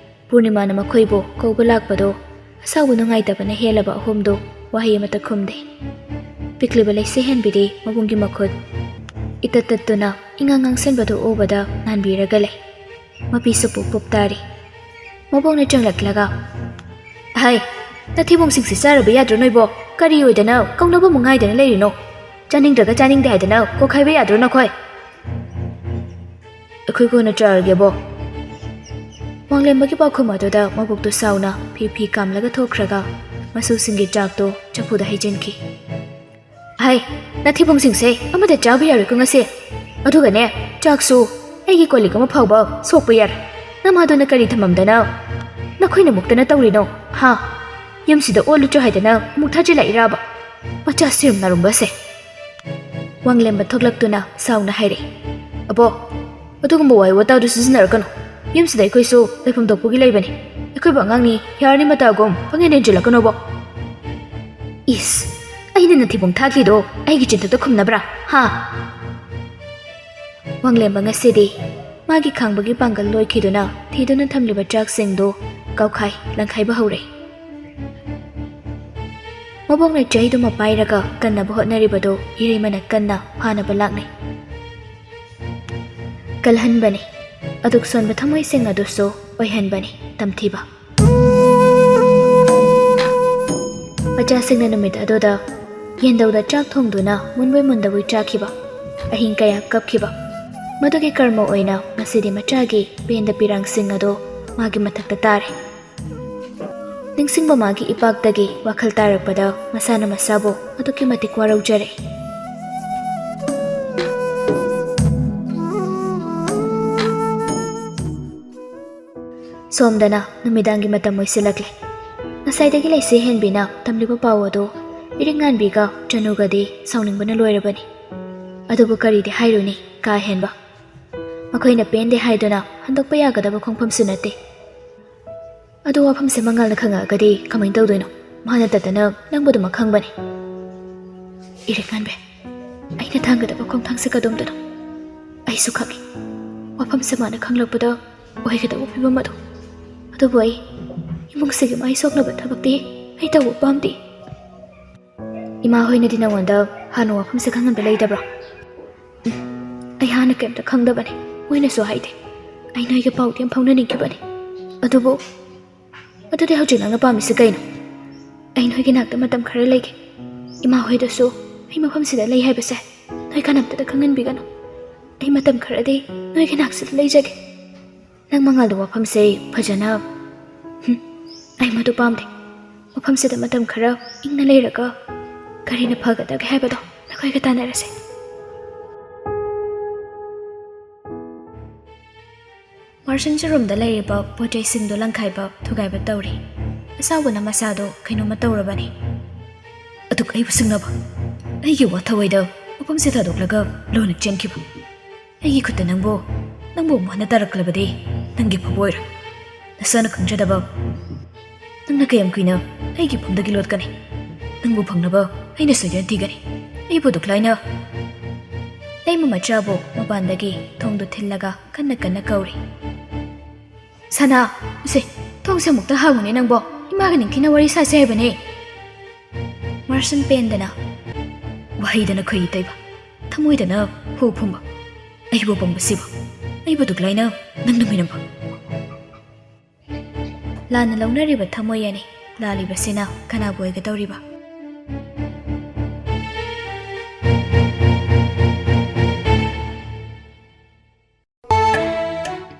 ꯄꯨꯔꯅꯤꯃꯥꯅ ꯃꯈꯣꯏꯕꯨ ꯀꯧꯕ ꯂꯥꯛꯄꯗꯨ ꯑꯁꯥꯎꯕ ꯅꯨꯡꯉꯥꯏꯇꯕꯅ ꯍꯦꯜꯂꯕ ꯑꯍꯨꯝꯗꯨ ꯋꯥꯍꯩ ꯑꯃꯠꯇ ꯈꯨꯝꯗꯦ꯫ ꯄꯤꯛꯂꯤꯕ ꯂꯩꯁꯤ ꯍꯦꯟꯕꯤꯗꯤ ꯃꯕꯨꯡꯒꯤ ꯃꯈꯨꯠ ꯏꯇꯠ ꯇꯠꯇꯨꯅ ꯏꯉꯥꯡ ꯉꯥꯡꯁꯟꯕꯗꯨ ꯎꯕꯗ ꯉꯥꯟꯕꯤꯔꯒ ꯂꯩ꯫ ꯃꯄꯤꯁꯨ ꯄꯨꯞ ꯄꯨꯞ ꯇꯥꯔꯤ꯫ ꯃꯕꯣꯛꯅ ꯆꯪꯂꯛꯂꯒ, "ꯍꯥꯏ, ꯅꯊꯤꯕꯣꯡꯁꯤꯡꯁꯤ ꯆꯥꯔꯕ ꯌꯥꯗ꯭ꯔꯣ ꯅꯣꯏꯕꯣ? ꯀꯔꯤ ꯑꯣꯏꯗꯅ ꯀꯧꯅꯕ ꯑꯃꯨꯛ ꯉꯥꯏꯗꯅ ꯂꯩꯔꯤꯅꯣ? ꯆꯥꯅꯤꯡꯗ꯭ꯔꯒ ꯆꯥꯅꯤꯡꯗꯦ ꯍꯥꯏꯗꯅ ꯀꯣꯛ ꯍꯥꯏꯕ ꯌꯥꯗ꯭ꯔꯣ ꯅꯈꯣꯏ?" "ꯑꯩꯈꯣꯏ ꯀꯣꯟꯅ ꯆꯥꯔꯒꯦꯕꯣ꯫" ꯋꯥꯡꯂꯦꯝꯕꯒꯤ ꯄꯥꯎꯈꯨꯝ ꯑꯗꯨꯗ ꯃꯕꯣꯛꯇꯨ ꯁꯥꯎꯅ ꯐꯤ ꯐꯤ ꯀꯥꯝꯂꯒ ꯊꯣꯛꯈ꯭ꯔꯒ ꯃꯁꯨꯁꯤꯡꯒꯤ ꯆꯥꯛꯇꯨ ꯆꯐꯨꯗ ꯍꯩꯖꯤꯟꯈꯤ꯫ "ꯍꯥꯏ, ꯅꯊꯤꯕꯣꯡꯁꯤꯡꯁꯦ ꯑꯃꯠꯇ ꯆꯥꯕ ꯌꯥꯔꯣꯏꯀꯣ ꯉꯁꯤ꯫ ꯑꯗꯨꯒꯅꯦ, ꯆꯥꯛꯁꯨ ꯑꯩꯒꯤ ꯀꯣꯜꯂꯤꯛ ꯑꯃ ꯐꯥꯎꯕ ꯁꯣꯛꯄ ꯌꯥꯔꯣꯏ꯫ ꯅꯃꯥꯗꯨꯅ ꯀꯔꯤ ꯊꯝꯃꯝꯗꯅ ꯅꯈꯣꯏꯅ ꯃꯨꯛꯇꯅ ꯇꯧꯔꯤꯅꯣ, ꯍꯥ? ꯌꯨꯝꯁꯤꯗ ꯑꯣꯜꯂꯨꯆꯣ ꯍꯥꯏꯗꯅ ꯑꯃꯨꯛ ꯊꯥꯖꯤꯜꯂꯛꯏꯔꯕ? ꯃꯆꯥ ꯁꯤꯔꯨꯝ ꯅꯥꯔꯨꯝꯕꯁꯦ!" ꯋꯥꯡꯂꯦꯝꯕ ꯊꯣꯛꯂꯛꯇꯨꯅ ꯁꯥꯎꯅ ꯍꯥꯏꯔꯛꯏ, "ꯑꯕꯣ, ꯑꯗꯨꯒꯨꯝꯕ ꯋꯥꯍꯩ ꯋꯥꯇꯥꯗꯨ ꯁꯤꯖꯤꯟꯅꯔꯛꯀꯅꯨ꯫ ꯌꯨꯝꯁꯤꯗ ꯑꯩꯈꯣꯏꯁꯨ ꯂꯩꯐꯝ ꯊꯣꯛꯄꯒꯤ ꯂꯩꯕꯅꯤ꯫ ꯑꯩꯈꯣꯏꯕꯨ ꯑꯉꯥꯡꯅꯤ, ꯌꯥꯔꯅꯤ ꯃꯇꯥꯒꯨꯝ ꯄꯪꯍꯦꯟ ꯍꯦꯟꯖꯤꯜꯂꯛꯀꯅꯣꯕꯣ꯫ ꯏꯁ, ꯑꯩꯅ ꯅꯊꯤꯕꯣꯡ ꯊꯥꯈꯤꯗꯣ ꯑꯩꯒꯤ ꯆꯤꯟꯊꯛꯇ ꯈꯨꯝꯅꯕ꯭ꯔꯥ? ꯍꯥ? ꯋꯥꯡꯂꯦꯝꯕ ꯉꯁꯤꯗꯤ ꯃꯥꯒꯤ ꯈꯥꯡꯕꯒꯤ ꯄꯥꯡꯒꯜ ꯂꯣꯏꯈꯤꯗꯨꯅ ꯊꯤꯗꯨꯅ ꯊꯝꯂꯤꯕ ꯆꯥꯛꯁꯤꯡꯗꯨ ꯀꯥꯎꯈꯥꯏ ꯂꯪꯈꯥꯏꯕ ꯍꯧꯔꯦ꯫ ꯃꯕꯣꯛꯅ ꯆꯩꯗꯨꯃ ꯄꯥꯏꯔꯒ ꯀꯟꯅꯕ ꯍꯣꯠꯅꯔꯤꯕꯗꯨ ꯏꯔꯩꯃꯅ ꯀꯟꯅ ꯐꯥꯅꯕ ꯂꯥꯛꯅꯩ꯫ ꯀꯜꯍꯟꯕꯅꯤ꯫ ꯑꯗꯨꯛ ꯁꯣꯟꯕ ꯊꯃꯣꯏꯁꯤꯡ ꯑꯗꯨꯁꯨ ꯑꯣꯏꯍꯟꯕꯅꯤ ꯇꯝꯊꯤꯕ꯫ ꯃꯆꯥꯁꯤꯡꯅ ꯅꯨꯃꯤꯠ ꯑꯗꯨꯗ ꯌꯦꯟꯗꯧꯗ ꯆꯥꯛ ꯊꯣꯡꯗꯨꯅ ꯃꯨꯟꯕꯣꯏ ꯃꯨꯟꯗꯕꯣꯏ ꯆꯥꯈꯤꯕ, ꯑꯍꯤꯡ ꯀꯌꯥ ꯀꯞꯈꯤꯕ, ꯃꯗꯨꯒꯤ ꯀꯔꯃ ꯑꯣꯏꯅ ꯉꯁꯤꯗꯤ ꯃꯆꯥꯒꯤ ꯄꯦꯟꯗ ꯄꯤꯔꯥꯡꯁꯤꯡ ꯑꯗꯨ ꯃꯥꯒꯤ ꯃꯊꯛꯇ ꯇꯥꯔꯦ꯫ ꯅꯤꯡꯁꯤꯡꯕ ꯃꯥꯒꯤ ꯏꯄꯥꯛꯇꯒꯤ ꯋꯥꯈꯜ ꯇꯥꯔꯛꯄꯗ ꯃꯁꯥꯅ ꯃꯁꯥꯕꯨ ꯑꯗꯨꯛꯀꯤ ꯃꯇꯤꯛ ꯋꯥꯔꯧꯖꯔꯦ꯫ ꯁꯣꯝꯗꯅ ꯅꯨꯃꯤꯗꯥꯡꯒꯤ ꯃꯇꯝ ꯑꯣꯏꯁꯤꯜꯂꯛꯂꯦ꯫ ꯉꯁꯥꯏꯗꯒꯤ ꯂꯩꯁꯦ ꯍꯦꯟꯕꯤꯅ ꯇꯝꯂꯤꯕ ꯄꯥꯎ ꯑꯗꯨ ꯏꯔꯤꯛ ꯉꯥꯟꯕꯤꯒ ꯆꯅꯨꯒꯗꯤ ꯁꯥꯎꯅꯤꯡꯕꯅ ꯂꯣꯏꯔꯕꯅꯤ꯫ ꯑꯗꯨꯕꯨ ꯀꯔꯤꯗꯤ ꯍꯥꯏꯔꯨꯅꯤ, ꯀꯥ ꯍꯦꯟꯕ꯫ ꯃꯈꯣꯏꯅ ꯄꯦꯟꯗꯦ ꯍꯥꯏꯗꯨꯅ ꯍꯟꯗꯣꯛꯄ ꯌꯥꯒꯗꯕ ꯈꯣꯡꯐꯝꯁꯨ ꯅꯠꯇꯦ꯫ ꯑꯗꯨ ꯋꯥꯐꯝꯁꯦ ꯃꯉꯥꯜꯅ ꯈꯪꯉꯛꯑꯒꯗꯤ ꯀꯃꯥꯏꯅ ꯇꯧꯗꯣꯏꯅꯣ? ꯃꯥ ꯅꯠꯇꯗꯅ ꯅꯪꯕꯨ ꯑꯗꯨꯃꯛ ꯈꯪꯕꯅꯤ꯫ ꯏꯔꯤꯛ ꯉꯥꯟꯕꯤ, ꯑꯩꯅ ꯊꯥꯡꯒꯗꯕ ꯈꯣꯡꯊꯥꯡꯁꯦ ꯀꯗꯣꯝꯗꯅꯣ? ꯑꯩꯁꯨ ꯈꯪꯏ꯫ ꯋꯥꯐꯝꯁꯦ ꯃꯥꯅ ꯈꯪꯂꯛꯄꯗ ꯑꯣꯏꯒꯗꯕ ꯐꯤꯕꯝ ꯑꯗꯨ꯫ ꯑꯗꯨꯕꯨ ꯑꯩ ꯏꯃꯨꯡꯁꯤꯒꯤ ꯃꯥꯏ ꯁꯣꯛꯅꯕ ꯊꯕꯛꯇꯤ ꯑꯩ ꯇꯧꯕ ꯄꯥꯝꯗꯦ꯫ ꯏꯃꯥ ꯍꯣꯏꯅꯗꯤ ꯅꯉꯣꯟꯗ ꯍꯥꯟꯅ ꯋꯥꯐꯝꯁꯦ ꯈꯪꯍꯟꯕ ꯂꯩꯇꯕ꯭ꯔꯣ? ꯎꯝ, ꯑꯩ ꯍꯥꯟꯅ ꯀꯩꯝꯇ ꯈꯪꯗꯕꯅꯤ, ꯃꯣꯏꯅꯁꯨ ꯍꯥꯏꯗꯦ꯫ ꯑꯩ ꯅꯣꯏꯒ ꯄꯥꯎꯗꯤ ꯌꯥꯝ ꯐꯥꯎꯅꯅꯤꯡꯈꯤꯕꯅꯤ꯫ ꯑꯗꯨꯕꯨ, ꯑꯗꯨꯗꯤ ꯍꯧꯖꯤꯛ ꯅꯪꯅ ꯄꯥꯝꯃꯤꯁꯤ ꯀꯩꯅꯣ? ꯑꯩ ꯅꯣꯏꯒꯤ ꯅꯥꯛꯇ ꯃꯇꯝ ꯈꯔ ꯂꯩꯒꯦ꯫ ꯏꯃꯥ ꯍꯣꯏꯗꯁꯨ ꯑꯩ ꯃꯐꯝꯁꯤꯗ ꯂꯩ ꯍꯥꯏꯕꯁꯦ ꯅꯣꯏ ꯀꯅꯥꯝꯇꯗ ꯈꯪꯍꯟꯕꯤꯒꯅꯨ꯫ ꯑꯩ ꯃꯇꯝ ꯈꯔꯗꯤ ꯅꯣꯏꯒꯤ ꯅꯥꯛꯁꯤꯗ ꯂꯩꯖꯒꯦ꯫ ꯅꯪ ꯃꯉꯥꯜꯗ ꯋꯥꯐꯝꯁꯦ ꯐꯖꯅ, ꯍꯨꯝ, ꯑꯩ ꯃꯗꯨ ꯄꯥꯝꯗꯦ꯫ ꯃꯐꯝꯁꯤꯗ ꯃꯇꯝ ꯈꯔ ꯏꯪꯅ ꯂꯩꯔꯒ ꯀꯔꯤꯅ ꯐꯒꯗꯒꯦ ꯍꯥꯏꯕꯗꯣ ꯅꯈꯣꯏꯒ ꯇꯥꯟꯅꯔꯁꯦ꯫ ꯃꯥꯔꯁꯟꯁꯨ ꯔꯨꯝꯗ ꯂꯩꯔꯤꯕ ꯄꯣꯠ ꯆꯩꯁꯤꯡꯗꯨ ꯂꯪꯈꯥꯏꯕ ꯊꯨꯒꯥꯏꯕ ꯇꯧꯔꯤ꯫ ꯑꯁꯥꯎꯕꯅ ꯃꯁꯥꯗꯣ ꯀꯩꯅꯣꯝꯃ ꯇꯧꯔꯕꯅꯤ꯫ ꯑꯗꯨꯒ ꯑꯩꯕꯨ ꯁꯤꯡꯅꯕ, ꯑꯩꯒꯤ ꯋꯥꯊꯋꯥꯏꯗ ꯃꯐꯝꯁꯦ ꯊꯥꯗꯣꯛꯂꯒ ꯂꯣꯟꯅ ꯆꯦꯟꯈꯤꯕ꯫ ꯑꯩꯒꯤ ꯈꯨꯠꯇ ꯅꯪꯕꯨ, ꯅꯪꯕꯨ ꯑꯃꯨꯛ ꯍꯟꯅ ꯇꯥꯔꯛꯂꯕꯗꯤ ꯅꯪꯒꯤ ꯐꯥꯎꯕ ꯑꯣꯏꯔꯣꯏ꯫ ꯅꯁꯥꯅ ꯈꯪꯖꯗꯕ꯫ ꯅꯪꯅ ꯀꯌꯥꯝ ꯀꯨꯏꯅ ꯑꯩꯒꯤ ꯐꯝꯗꯒꯤ ꯂꯣꯠꯀꯅꯤ? ꯅꯪꯕꯨ ꯐꯪꯅꯕ ꯑꯩꯅ ꯁꯣꯏꯗꯅ ꯊꯤꯒꯅꯤ꯫ ꯑꯩꯕꯨ ꯑꯗꯨꯛ ꯂꯥꯏꯅ ꯂꯩꯃ ꯃꯆꯥꯕꯨ ꯃꯄꯥꯟꯗꯒꯤ ꯊꯣꯡꯗꯨ ꯊꯤꯜꯂꯒ ꯀꯟꯅ ꯀꯟꯅ ꯀꯧꯔꯤ꯫ "ꯁꯅꯥ, ꯁꯦ, ꯊꯣꯡꯁꯦ ꯑꯃꯨꯛꯇ ꯍꯥꯡꯉꯨꯅꯦ ꯅꯪꯕꯣ꯫ ꯏꯃꯥꯒ ꯅꯤꯡꯊꯤꯅ ꯋꯥꯔꯤ ꯁꯥꯁꯦ ꯍꯥꯏꯕꯅꯦ꯫" ꯃꯥꯔꯁꯟ ꯄꯦꯟꯗꯅ, ꯋꯥꯍꯩꯗꯅ ꯈꯣꯏꯔꯤ ꯇꯩꯕ, ꯊꯃꯣꯏꯗꯅ ꯍꯨ ꯐꯨꯝꯕ, ꯑꯩꯕꯨ ꯄꯪꯕꯁꯤꯕꯨ, ꯑꯩꯕꯨ ꯑꯗꯨꯛ ꯂꯥꯏꯅ ꯅꯪꯅ ꯃꯤꯅꯝꯕ꯫ ꯂꯥꯟꯅ ꯂꯧꯅꯔꯤꯕ ꯊꯃꯣꯏ ꯑꯅꯤ, ꯂꯥꯜꯂꯤꯕꯁꯤꯅ ꯀꯅꯥꯕꯨ ꯑꯣꯏꯒꯗꯧꯔꯤꯕ?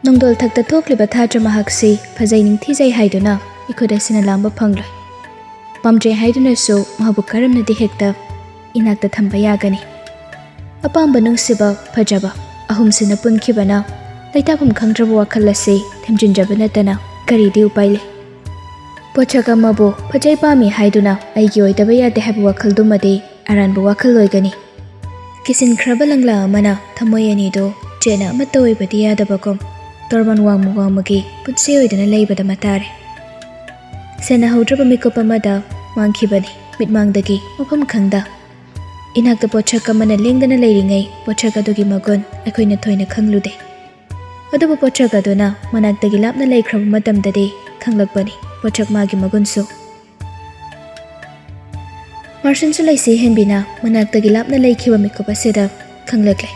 ꯅꯣꯡꯗꯣꯜ ꯊꯛꯇ ꯊꯣꯛꯂꯤꯕ ꯊꯥꯗ꯭ꯔ ꯃꯍꯥꯛꯁꯤ ꯐꯖꯩ ꯅꯤꯡꯊꯤꯖꯩ ꯍꯥꯏꯗꯨꯅ ꯏꯈꯨꯠ ꯑꯁꯤꯅ ꯂꯥꯝꯕ ꯐꯪꯂꯣꯏ꯫ ꯄꯥꯝꯖꯩ ꯍꯥꯏꯗꯨꯅꯁꯨ ꯃꯍꯥꯛꯄꯨ ꯀꯔꯝꯅꯗꯤ ꯍꯦꯛꯇ ꯏꯅꯥꯛꯇ ꯊꯝꯕ ꯌꯥꯒꯅꯤ? ꯑꯄꯥꯝꯕ, ꯅꯨꯡꯁꯤꯕ, ꯐꯖꯕ ꯑꯍꯨꯝꯁꯤꯅ ꯄꯨꯟꯈꯤꯕꯅ ꯂꯩꯇꯥꯐꯝ ꯈꯪꯗ꯭ꯔꯕ ꯋꯥꯈꯜ ꯑꯁꯤ ꯊꯦꯝꯖꯤꯟꯖꯕ ꯅꯠꯇꯅ ꯀꯔꯤꯗꯤ ꯎꯄꯥꯏ ꯂꯩ? ꯄꯣꯠꯁꯛ ꯑꯃꯕꯨ ꯐꯖꯩ ꯄꯥꯝꯃꯤ ꯍꯥꯏꯗꯨꯅ ꯑꯩꯒꯤ ꯑꯣꯏꯗꯕ ꯌꯥꯗꯦ ꯍꯥꯏꯕ ꯋꯥꯈꯜꯗꯨꯃꯗꯤ ꯑꯔꯥꯟꯕ ꯋꯥꯈꯜ ꯑꯣꯏꯒꯅꯤ꯫ ꯀꯤꯁꯤꯟꯈ꯭ꯔꯕ ꯂꯪꯂꯥ ꯑꯃꯅ ꯊꯃꯣꯏ ꯑꯅꯤꯗꯨ ꯆꯦꯠꯅ ꯑꯃꯠꯇ ꯑꯣꯏꯕꯗꯤ ꯌꯥꯗꯕꯒꯨꯝ ꯇꯣꯔꯕꯥꯟ ꯋꯥꯡꯃ ꯋꯥꯡꯃꯒꯤ ꯄꯨꯟꯁꯤ ꯑꯣꯏꯗꯨꯅ ꯂꯩꯕꯗ ꯃꯇꯥꯔꯦ꯫ ꯁꯦꯟꯅꯍꯧꯗ꯭ꯔꯕ ꯃꯤꯀꯨꯞ ꯑꯃꯗ ꯃꯥꯡꯈꯤꯕꯅꯤ ꯃꯤꯠꯃꯥꯡꯗꯒꯤ ꯃꯐꯝ ꯈꯪꯗ꯫ ꯏꯅꯥꯛꯇ ꯄꯣꯠꯁꯛ ꯑꯃꯅ ꯂꯦꯡꯗꯅ ꯂꯩꯔꯤꯉꯩ ꯄꯣꯠꯁꯛ ꯑꯗꯨꯒꯤ ꯃꯒꯨꯟ ꯑꯩꯈꯣꯏꯅ ꯊꯣꯏꯅ ꯈꯪꯂꯨꯗꯦ꯫ ꯑꯗꯨꯕꯨ ꯄꯣꯠꯁꯛ ꯑꯗꯨꯅ ꯃꯅꯥꯛꯇꯒꯤ ꯂꯥꯞꯅ ꯂꯩꯈ꯭ꯔꯕ ꯃꯇꯝꯗꯗꯤ ꯈꯪꯂꯛꯄꯅꯤ ꯄꯣꯠꯁꯛ ꯃꯥꯒꯤ ꯃꯒꯨꯟꯁꯨ꯫ ꯃꯥꯔꯁꯟꯁꯨ ꯂꯩꯁꯤ ꯍꯦꯟꯕꯤꯅ ꯃꯅꯥꯛꯇꯒꯤ ꯂꯥꯞꯅ ꯂꯩꯈꯤꯕ ꯃꯤꯀꯨꯞ ꯑꯁꯤꯗ ꯈꯪꯂꯛꯂꯦ꯫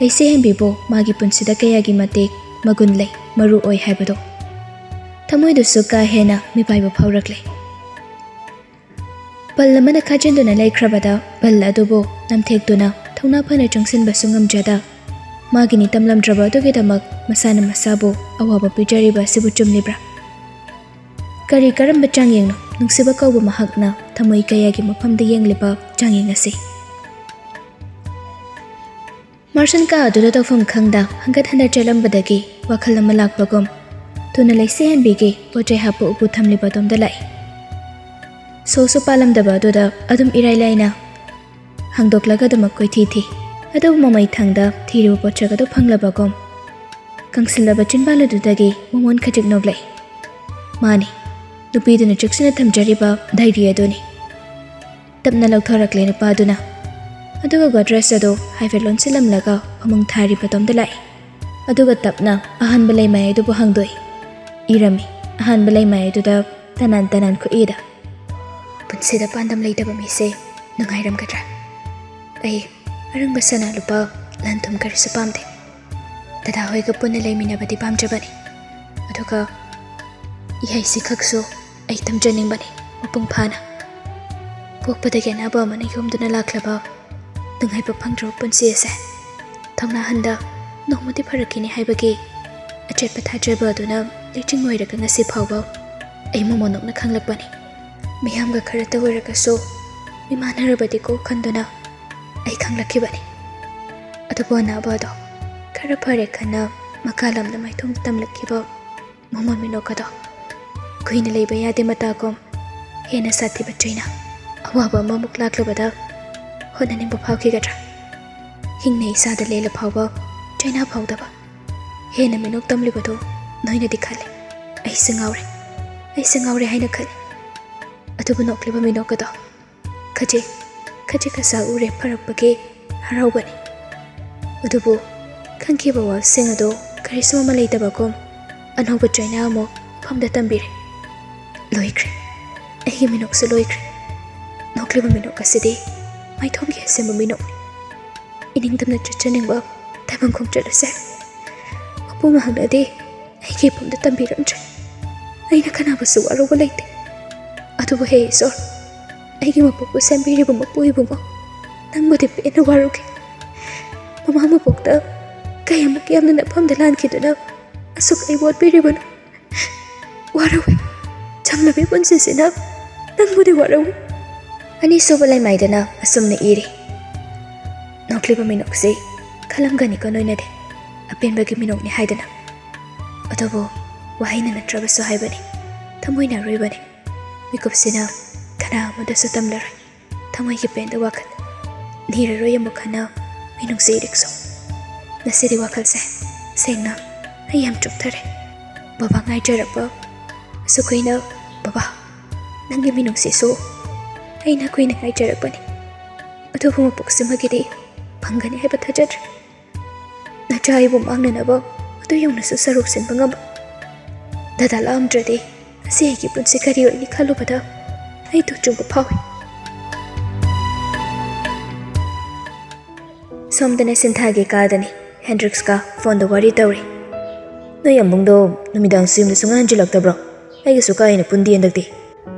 ꯂꯩꯁꯤ ꯍꯦꯟꯕꯤꯕꯨ ꯃꯥꯒꯤ ꯄꯨꯟꯁꯤꯗ ꯀꯌꯥꯒꯤ ꯃꯇꯤꯛ ꯃꯒꯨꯟ ꯂꯩ, ꯃꯔꯨ ꯑꯣꯏ ꯍꯥꯏꯕꯗꯨ꯫ ꯊꯃꯣꯏꯗꯨꯁꯨ ꯀꯥ ꯍꯦꯟꯅ ꯃꯤꯄꯥꯏꯕ ꯐꯥꯎꯔꯛꯂꯦ꯫ ꯕꯜ ꯑꯃꯅ ꯈꯥꯖꯤꯟꯗꯨꯅ ꯂꯩꯈ꯭ꯔꯕꯗ ꯕꯜ ꯑꯗꯨꯕꯨ ꯅꯝꯊꯦꯛꯇꯨꯅ ꯊꯧꯅꯥ ꯐꯅ ꯆꯪꯁꯤꯟꯕꯁꯨ ꯉꯝꯖꯗ, ꯃꯥꯒꯤ ꯅꯤꯇꯝꯂꯝꯗ꯭ꯔꯕ ꯑꯗꯨꯒꯤꯗꯃꯛ ꯃꯁꯥꯅ ꯃꯁꯥꯕꯨ ꯑꯋꯥꯕ ꯄꯤꯖꯔꯤꯕ ꯑꯁꯤꯕꯨ ꯆꯨꯝꯂꯤꯕ꯭ꯔꯥ? ꯀꯔꯤ ꯀꯔꯝꯕ ꯆꯥꯡꯌꯦꯡꯅꯣ ꯅꯨꯡꯁꯤꯕ ꯀꯧꯕ ꯃꯍꯥꯛꯅ ꯊꯃꯣꯏ ꯀꯌꯥꯒꯤ ꯃꯐꯝꯗ ꯌꯦꯡꯂꯤꯕ ꯆꯥꯡꯌꯦꯡ ꯑꯁꯤ? ꯃꯥꯔꯁꯟ ꯀꯥ ꯑꯗꯨꯗ ꯇꯧꯐꯝ ꯈꯪꯗ ꯍꯟꯒꯠ ꯍꯟꯗ ꯆꯠꯂꯝꯕꯗꯒꯤ ꯋꯥꯈꯜ ꯑꯃ ꯂꯥꯛꯄꯒꯨꯝ ꯊꯨꯅ ꯂꯩꯁꯤ ꯍꯦꯟꯕꯤꯒꯤ ꯄꯣꯠ ꯆꯩ ꯍꯥꯞꯄ ꯎꯄꯨ ꯊꯝꯂꯤꯕ ꯑꯗꯣꯝꯗ ꯂꯥꯛꯏ꯫ ꯁꯣꯁꯨ ꯄꯥꯜꯂꯝꯗꯕ ꯑꯗꯨꯗ ꯑꯗꯨꯝ ꯏꯔꯥꯏ ꯂꯥꯏꯅ ꯍꯥꯡꯗꯣꯛꯂꯒ ꯑꯗꯨꯃꯛ ꯀꯣꯏꯊꯤ ꯊꯤ꯫ ꯑꯗꯨꯕꯨ ꯃꯃꯩ ꯊꯪꯗ ꯊꯤꯔꯤꯕ ꯄꯣꯠꯁꯛ ꯑꯗꯨ ꯐꯪꯂꯕꯒꯨꯝ ꯀꯪꯁꯤꯜꯂꯕ ꯆꯤꯟꯕꯥꯜ ꯑꯗꯨꯗꯒꯤ ꯃꯣꯃꯣꯟ ꯈꯖꯤꯛ ꯅꯣꯛꯂꯛꯏ꯫ ꯃꯥꯅꯤ, ꯅꯨꯄꯤꯗꯨꯅ ꯆꯦꯛꯁꯤꯟꯅ ꯊꯝꯖꯔꯤꯕ ꯗꯥꯏꯔꯤ ꯑꯗꯨꯅꯤ꯫ ꯇꯞꯅ ꯂꯧꯊꯣꯔꯛꯂꯦ ꯅꯨꯄꯥꯗꯨꯅ꯫ ꯑꯗꯨꯒ ꯒꯣꯗ꯭ꯔꯦꯖ ꯑꯗꯨ ꯍꯥꯏꯐꯦꯠ ꯂꯣꯟꯁꯤꯜꯂꯝꯂꯒ ꯐꯃꯨꯡ ꯊꯥꯔꯤꯕ ꯇꯣꯝꯗ ꯂꯥꯛꯏ꯫ ꯑꯗꯨꯒ ꯇꯞꯅ ꯑꯍꯥꯟꯕ ꯂꯩꯃꯥꯏ ꯑꯗꯨꯕꯨ ꯍꯥꯡꯗꯣꯛꯏ꯫ ꯏꯔꯝꯃꯤ꯫ ꯑꯍꯥꯟꯕ ꯂꯩꯃꯥꯏ ꯑꯗꯨꯗ ꯇꯅꯥꯟ ꯇꯅꯥꯟ ꯈꯨꯠꯏꯗ꯫ "ꯄꯨꯟꯁꯤꯗ ꯄꯥꯟꯗꯝ ꯂꯩꯇꯕ ꯃꯤꯁꯦ ꯅꯨꯡꯉꯥꯏꯔꯝꯒꯗ꯭ꯔꯥ? ꯑꯩ ꯑꯔꯪꯕ ꯁꯅꯥ ꯂꯨꯄꯥ, ꯂꯟ ꯊꯨꯝ ꯀꯔꯤꯁꯨ ꯄꯥꯝꯗꯦ꯫ ꯗꯗꯥ ꯍꯣꯏꯒ ꯄꯨꯟꯅ ꯂꯩꯃꯤꯟꯅꯕꯗꯤ ꯄꯥꯝꯖꯕꯅꯤ꯫ ꯑꯗꯨꯒ ꯏꯍꯩꯁꯤ ꯈꯛꯁꯨ ꯑꯩ ꯇꯝꯖꯅꯤꯡꯕꯅꯤ, ꯃꯄꯨꯡ ꯐꯥꯅ꯫ ꯄꯣꯛꯄꯗꯒꯤ ꯑꯅꯥꯕ ꯑꯃꯅ ꯌꯣꯝꯗꯨꯅ ꯂꯥꯛꯂꯕ ꯅꯨꯡꯉꯥꯏꯕ ꯐꯪꯗ꯭ꯔꯕ ꯄꯨꯟꯁꯤ ꯑꯁꯦ ꯊꯧꯅꯥ ꯍꯟꯗ ꯅꯣꯡꯃꯗꯤ ꯐꯔꯛꯈꯤꯅꯤ ꯍꯥꯏꯕꯒꯤ ꯑꯆꯦꯠꯄ ꯊꯥꯖꯕ ꯑꯗꯨꯅ ꯂꯩꯆꯤꯡ ꯑꯣꯏꯔꯒ ꯉꯁꯤ ꯐꯥꯎꯕ ꯑꯩ ꯃꯣꯃꯣꯟꯅꯣꯛꯅ ꯈꯪꯂꯛꯄꯅꯤ꯫ ꯃꯤꯌꯥꯝꯒ ꯈꯔꯇ ꯑꯣꯏꯔꯒꯁꯨ ꯃꯤꯃꯥꯟꯅꯔꯕꯗꯤꯀꯣ ꯈꯟꯗꯨꯅ ꯑꯩ ꯈꯪꯂꯛꯈꯤꯕꯅꯤ꯫ ꯑꯗꯨꯕꯨ ꯑꯅꯥꯕ ꯑꯗꯣ ꯈꯔ ꯐꯔꯦ ꯈꯟꯅ ꯃꯀꯥ ꯂꯝꯗ ꯃꯥꯏꯊꯣꯡ ꯇꯝꯂꯛꯈꯤꯕ ꯃꯣꯃꯣꯟ ꯃꯤꯅꯣꯛ ꯑꯗꯣ ꯀꯨꯏꯅ ꯂꯩꯕ ꯌꯥꯗꯦ ꯃꯇꯥꯒꯨꯝ ꯍꯦꯟꯅ ꯁꯥꯊꯤꯕ ꯆꯩꯅꯥ ꯑꯋꯥꯕ ꯑꯃꯃꯨꯛ ꯂꯥꯛꯂꯕꯗ ꯍꯣꯠꯅꯅꯤꯡꯕ ꯐꯥꯎꯈꯤꯒꯗ꯭ꯔꯥ? ꯍꯤꯡꯅ ꯏꯁꯥꯗ ꯂꯦꯜꯂ ꯐꯥꯎꯕ ꯆꯩꯅꯥ ꯐꯥꯎꯗꯕ ꯍꯦꯟꯅ ꯃꯤꯅꯣꯛ ꯇꯝꯂꯤꯕꯗꯨ ꯅꯣꯏꯅꯗꯤ ꯈꯜꯂꯤ꯫ ꯑꯩꯁꯦ ꯉꯥꯎꯔꯦ, ꯑꯩꯁꯦ ꯉꯥꯎꯔꯦ ꯍꯥꯏꯅ ꯈꯜꯂꯤ꯫ ꯑꯗꯨꯕꯨ ꯅꯣꯛꯂꯤꯕ ꯃꯤꯅꯣꯛ ꯑꯗꯣ ꯈꯖꯤꯛ ꯈꯖꯤꯛ ꯑꯁꯥ ꯎꯔꯦ ꯐꯔꯛꯄꯒꯤ ꯍꯔꯥꯎꯕꯅꯤ꯫ ꯑꯗꯨꯕꯨ ꯈꯟꯈꯤꯕ ꯋꯥꯐꯝꯁꯤꯡ ꯑꯗꯨ ꯀꯔꯤꯁꯨ ꯑꯃ ꯂꯩꯇꯕꯒꯨꯝ ꯑꯅꯧꯕ ꯆꯩꯅꯥ ꯑꯃꯨꯛ ꯃꯐꯝꯗ ꯇꯝꯕꯤꯔꯦ꯫ ꯂꯣꯏꯈ꯭ꯔꯦ, ꯑꯩꯒꯤ ꯃꯤꯅꯣꯛꯁꯨ ꯂꯣꯏꯈ꯭ꯔꯦ꯫ ꯅꯣꯛꯂꯤꯕ ꯃꯤꯅꯣꯛ ꯑꯁꯤꯗꯤ ꯃꯥꯏꯊꯣꯡꯒꯤ ꯑꯁꯦꯡꯕ ꯃꯤꯅꯣꯛꯅꯤ꯫ ꯏꯅꯤꯡꯇꯝꯅ ꯆꯠꯆꯅꯤꯡꯕ ꯇꯥꯏꯕꯪ ꯈꯣꯡꯆꯠ ꯑꯁꯦ ꯃꯄꯨ ꯃꯍꯥꯛꯅꯗꯤ ꯑꯩꯒꯤ ꯏꯄꯨꯡꯗ ꯇꯝꯕꯤꯔꯝꯗ꯭ꯔꯦ꯫ ꯑꯩꯅ ꯀꯅꯥꯕꯨꯁꯨ ꯋꯥꯔꯧꯕ ꯂꯩꯇꯦ꯫ ꯑꯗꯨꯕꯨ ꯍꯦ ꯏꯁꯣꯔ, ꯑꯩꯒꯤ ꯃꯄꯣꯛꯄꯨ ꯁꯦꯝꯕꯤꯔꯤꯕ ꯃꯄꯨ ꯏꯕꯨꯡꯉꯣ, ꯅꯪꯕꯨꯗꯤ ꯄꯦꯟꯅ ꯋꯥꯔꯧꯈꯤ꯫ ꯃꯃꯥ ꯃꯄꯣꯛꯇ ꯀꯌꯥꯃꯨꯛ ꯌꯥꯝꯅ ꯅꯐꯝꯗ ꯂꯥꯟꯈꯤꯗꯨꯅ ꯑꯁꯨꯛ ꯑꯩ ꯋꯥꯠꯄꯤꯔꯤꯕꯅꯣ? ꯋꯥꯔꯧꯏ꯫ ꯆꯝꯂꯕꯤ ꯄꯨꯟꯁꯤꯁꯤꯅ ꯅꯪꯕꯨꯗꯤ ꯋꯥꯔꯧꯏ꯫ ꯑꯅꯤꯁꯨꯕ ꯂꯩꯃꯥꯏꯗꯅ ꯑꯁꯨꯝꯅ ꯏꯔꯤ: "ꯅꯣꯛꯂꯤꯕ ꯃꯤꯅꯣꯛꯁꯤ ꯈꯜꯂꯝꯒꯅꯤꯀꯣ ꯅꯣꯏꯅꯗꯤ ꯑꯄꯦꯟꯕꯒꯤ ꯃꯤꯅꯣꯛꯅꯤ ꯍꯥꯏꯗꯅ꯫ ꯑꯗꯨꯕꯨ ꯋꯥꯍꯩꯅ ꯅꯠꯇ꯭ꯔꯕꯁꯨ ꯍꯥꯏꯕꯅꯤ, ꯊꯃꯣꯏꯅ ꯑꯔꯣꯏꯕꯅꯤ꯫ ꯃꯤꯀꯨꯞꯁꯤꯅ ꯀꯅꯥ ꯑꯃꯗꯁꯨ ꯇꯝꯂꯔꯣꯏ ꯊꯃꯣꯏꯒꯤ ꯄꯦꯟꯗ ꯋꯥꯈꯜ꯫ ꯅꯤꯔꯔꯣꯏ ꯑꯃꯨꯛ ꯍꯟꯅ ꯃꯤꯅꯨꯡꯁꯤ ꯏꯔꯤꯛꯁꯣ꯫ ꯉꯁꯤꯗꯤ ꯋꯥꯈꯜꯁꯦ ꯁꯦꯡꯅ ꯑꯩ ꯌꯥꯝ ꯆꯣꯛꯊꯔꯦ꯫ ꯕꯕꯥ ꯉꯥꯏꯖꯔꯛꯄ ꯑꯁꯨꯛ ꯀꯨꯏꯅ꯫ ꯕꯕꯥ, ꯅꯪꯒꯤ ꯃꯤꯅꯨꯡꯁꯤꯁꯨ ꯑꯩꯅ ꯀꯨꯏꯅ ꯉꯥꯏꯖꯔꯛꯄꯅꯤ꯫ ꯑꯗꯨꯕꯨ ꯃꯄꯣꯛꯁꯤꯃꯒꯤꯗꯤ ꯐꯪꯒꯅꯤ ꯍꯥꯏꯕ ꯊꯥꯖꯗ꯭ꯔꯦ꯫ ꯅꯆꯥ ꯑꯩꯕꯨ ꯃꯥꯡꯅꯅꯕ ꯑꯗꯨ ꯌꯧꯅꯁꯨ ꯁꯔꯨꯛ ꯁꯤꯟꯕ ꯉꯝꯕ꯫ ꯗꯗꯥ ꯂꯥꯛꯑꯝꯗ꯭ꯔꯗꯤ ꯉꯁꯤ ꯑꯩꯒꯤ ꯄꯨꯟꯁꯤ ꯀꯔꯤ ꯑꯣꯏꯅꯤ ꯈꯜꯂꯨꯕꯗ ꯑꯩ ꯇꯨ ꯆꯨꯡꯕ ꯐꯥꯎꯏ꯫ ꯁꯣꯝꯗꯅ ꯁꯤꯟꯊꯥꯒꯤ ꯀꯥꯗꯅꯤ꯫ ꯍꯦꯟꯗ꯭ꯔꯤꯛꯁꯀ ꯐꯣꯟꯗ ꯋꯥꯔꯤ ꯇꯧꯔꯤ꯫ "ꯅꯣꯏ ꯌꯥꯝꯕꯨꯡꯗꯣ ꯅꯨꯃꯤꯗꯥꯡꯁꯨ ꯌꯨꯝꯗ ꯁꯨꯡꯍꯟ ꯍꯟꯖꯤꯜꯂꯛꯇꯕ꯭ꯔꯣ? ꯑꯩꯒꯁꯨ ꯀꯥ ꯍꯦꯟꯅ ꯄꯨꯟꯗꯦ ꯍꯟꯗꯛꯇꯤ꯫"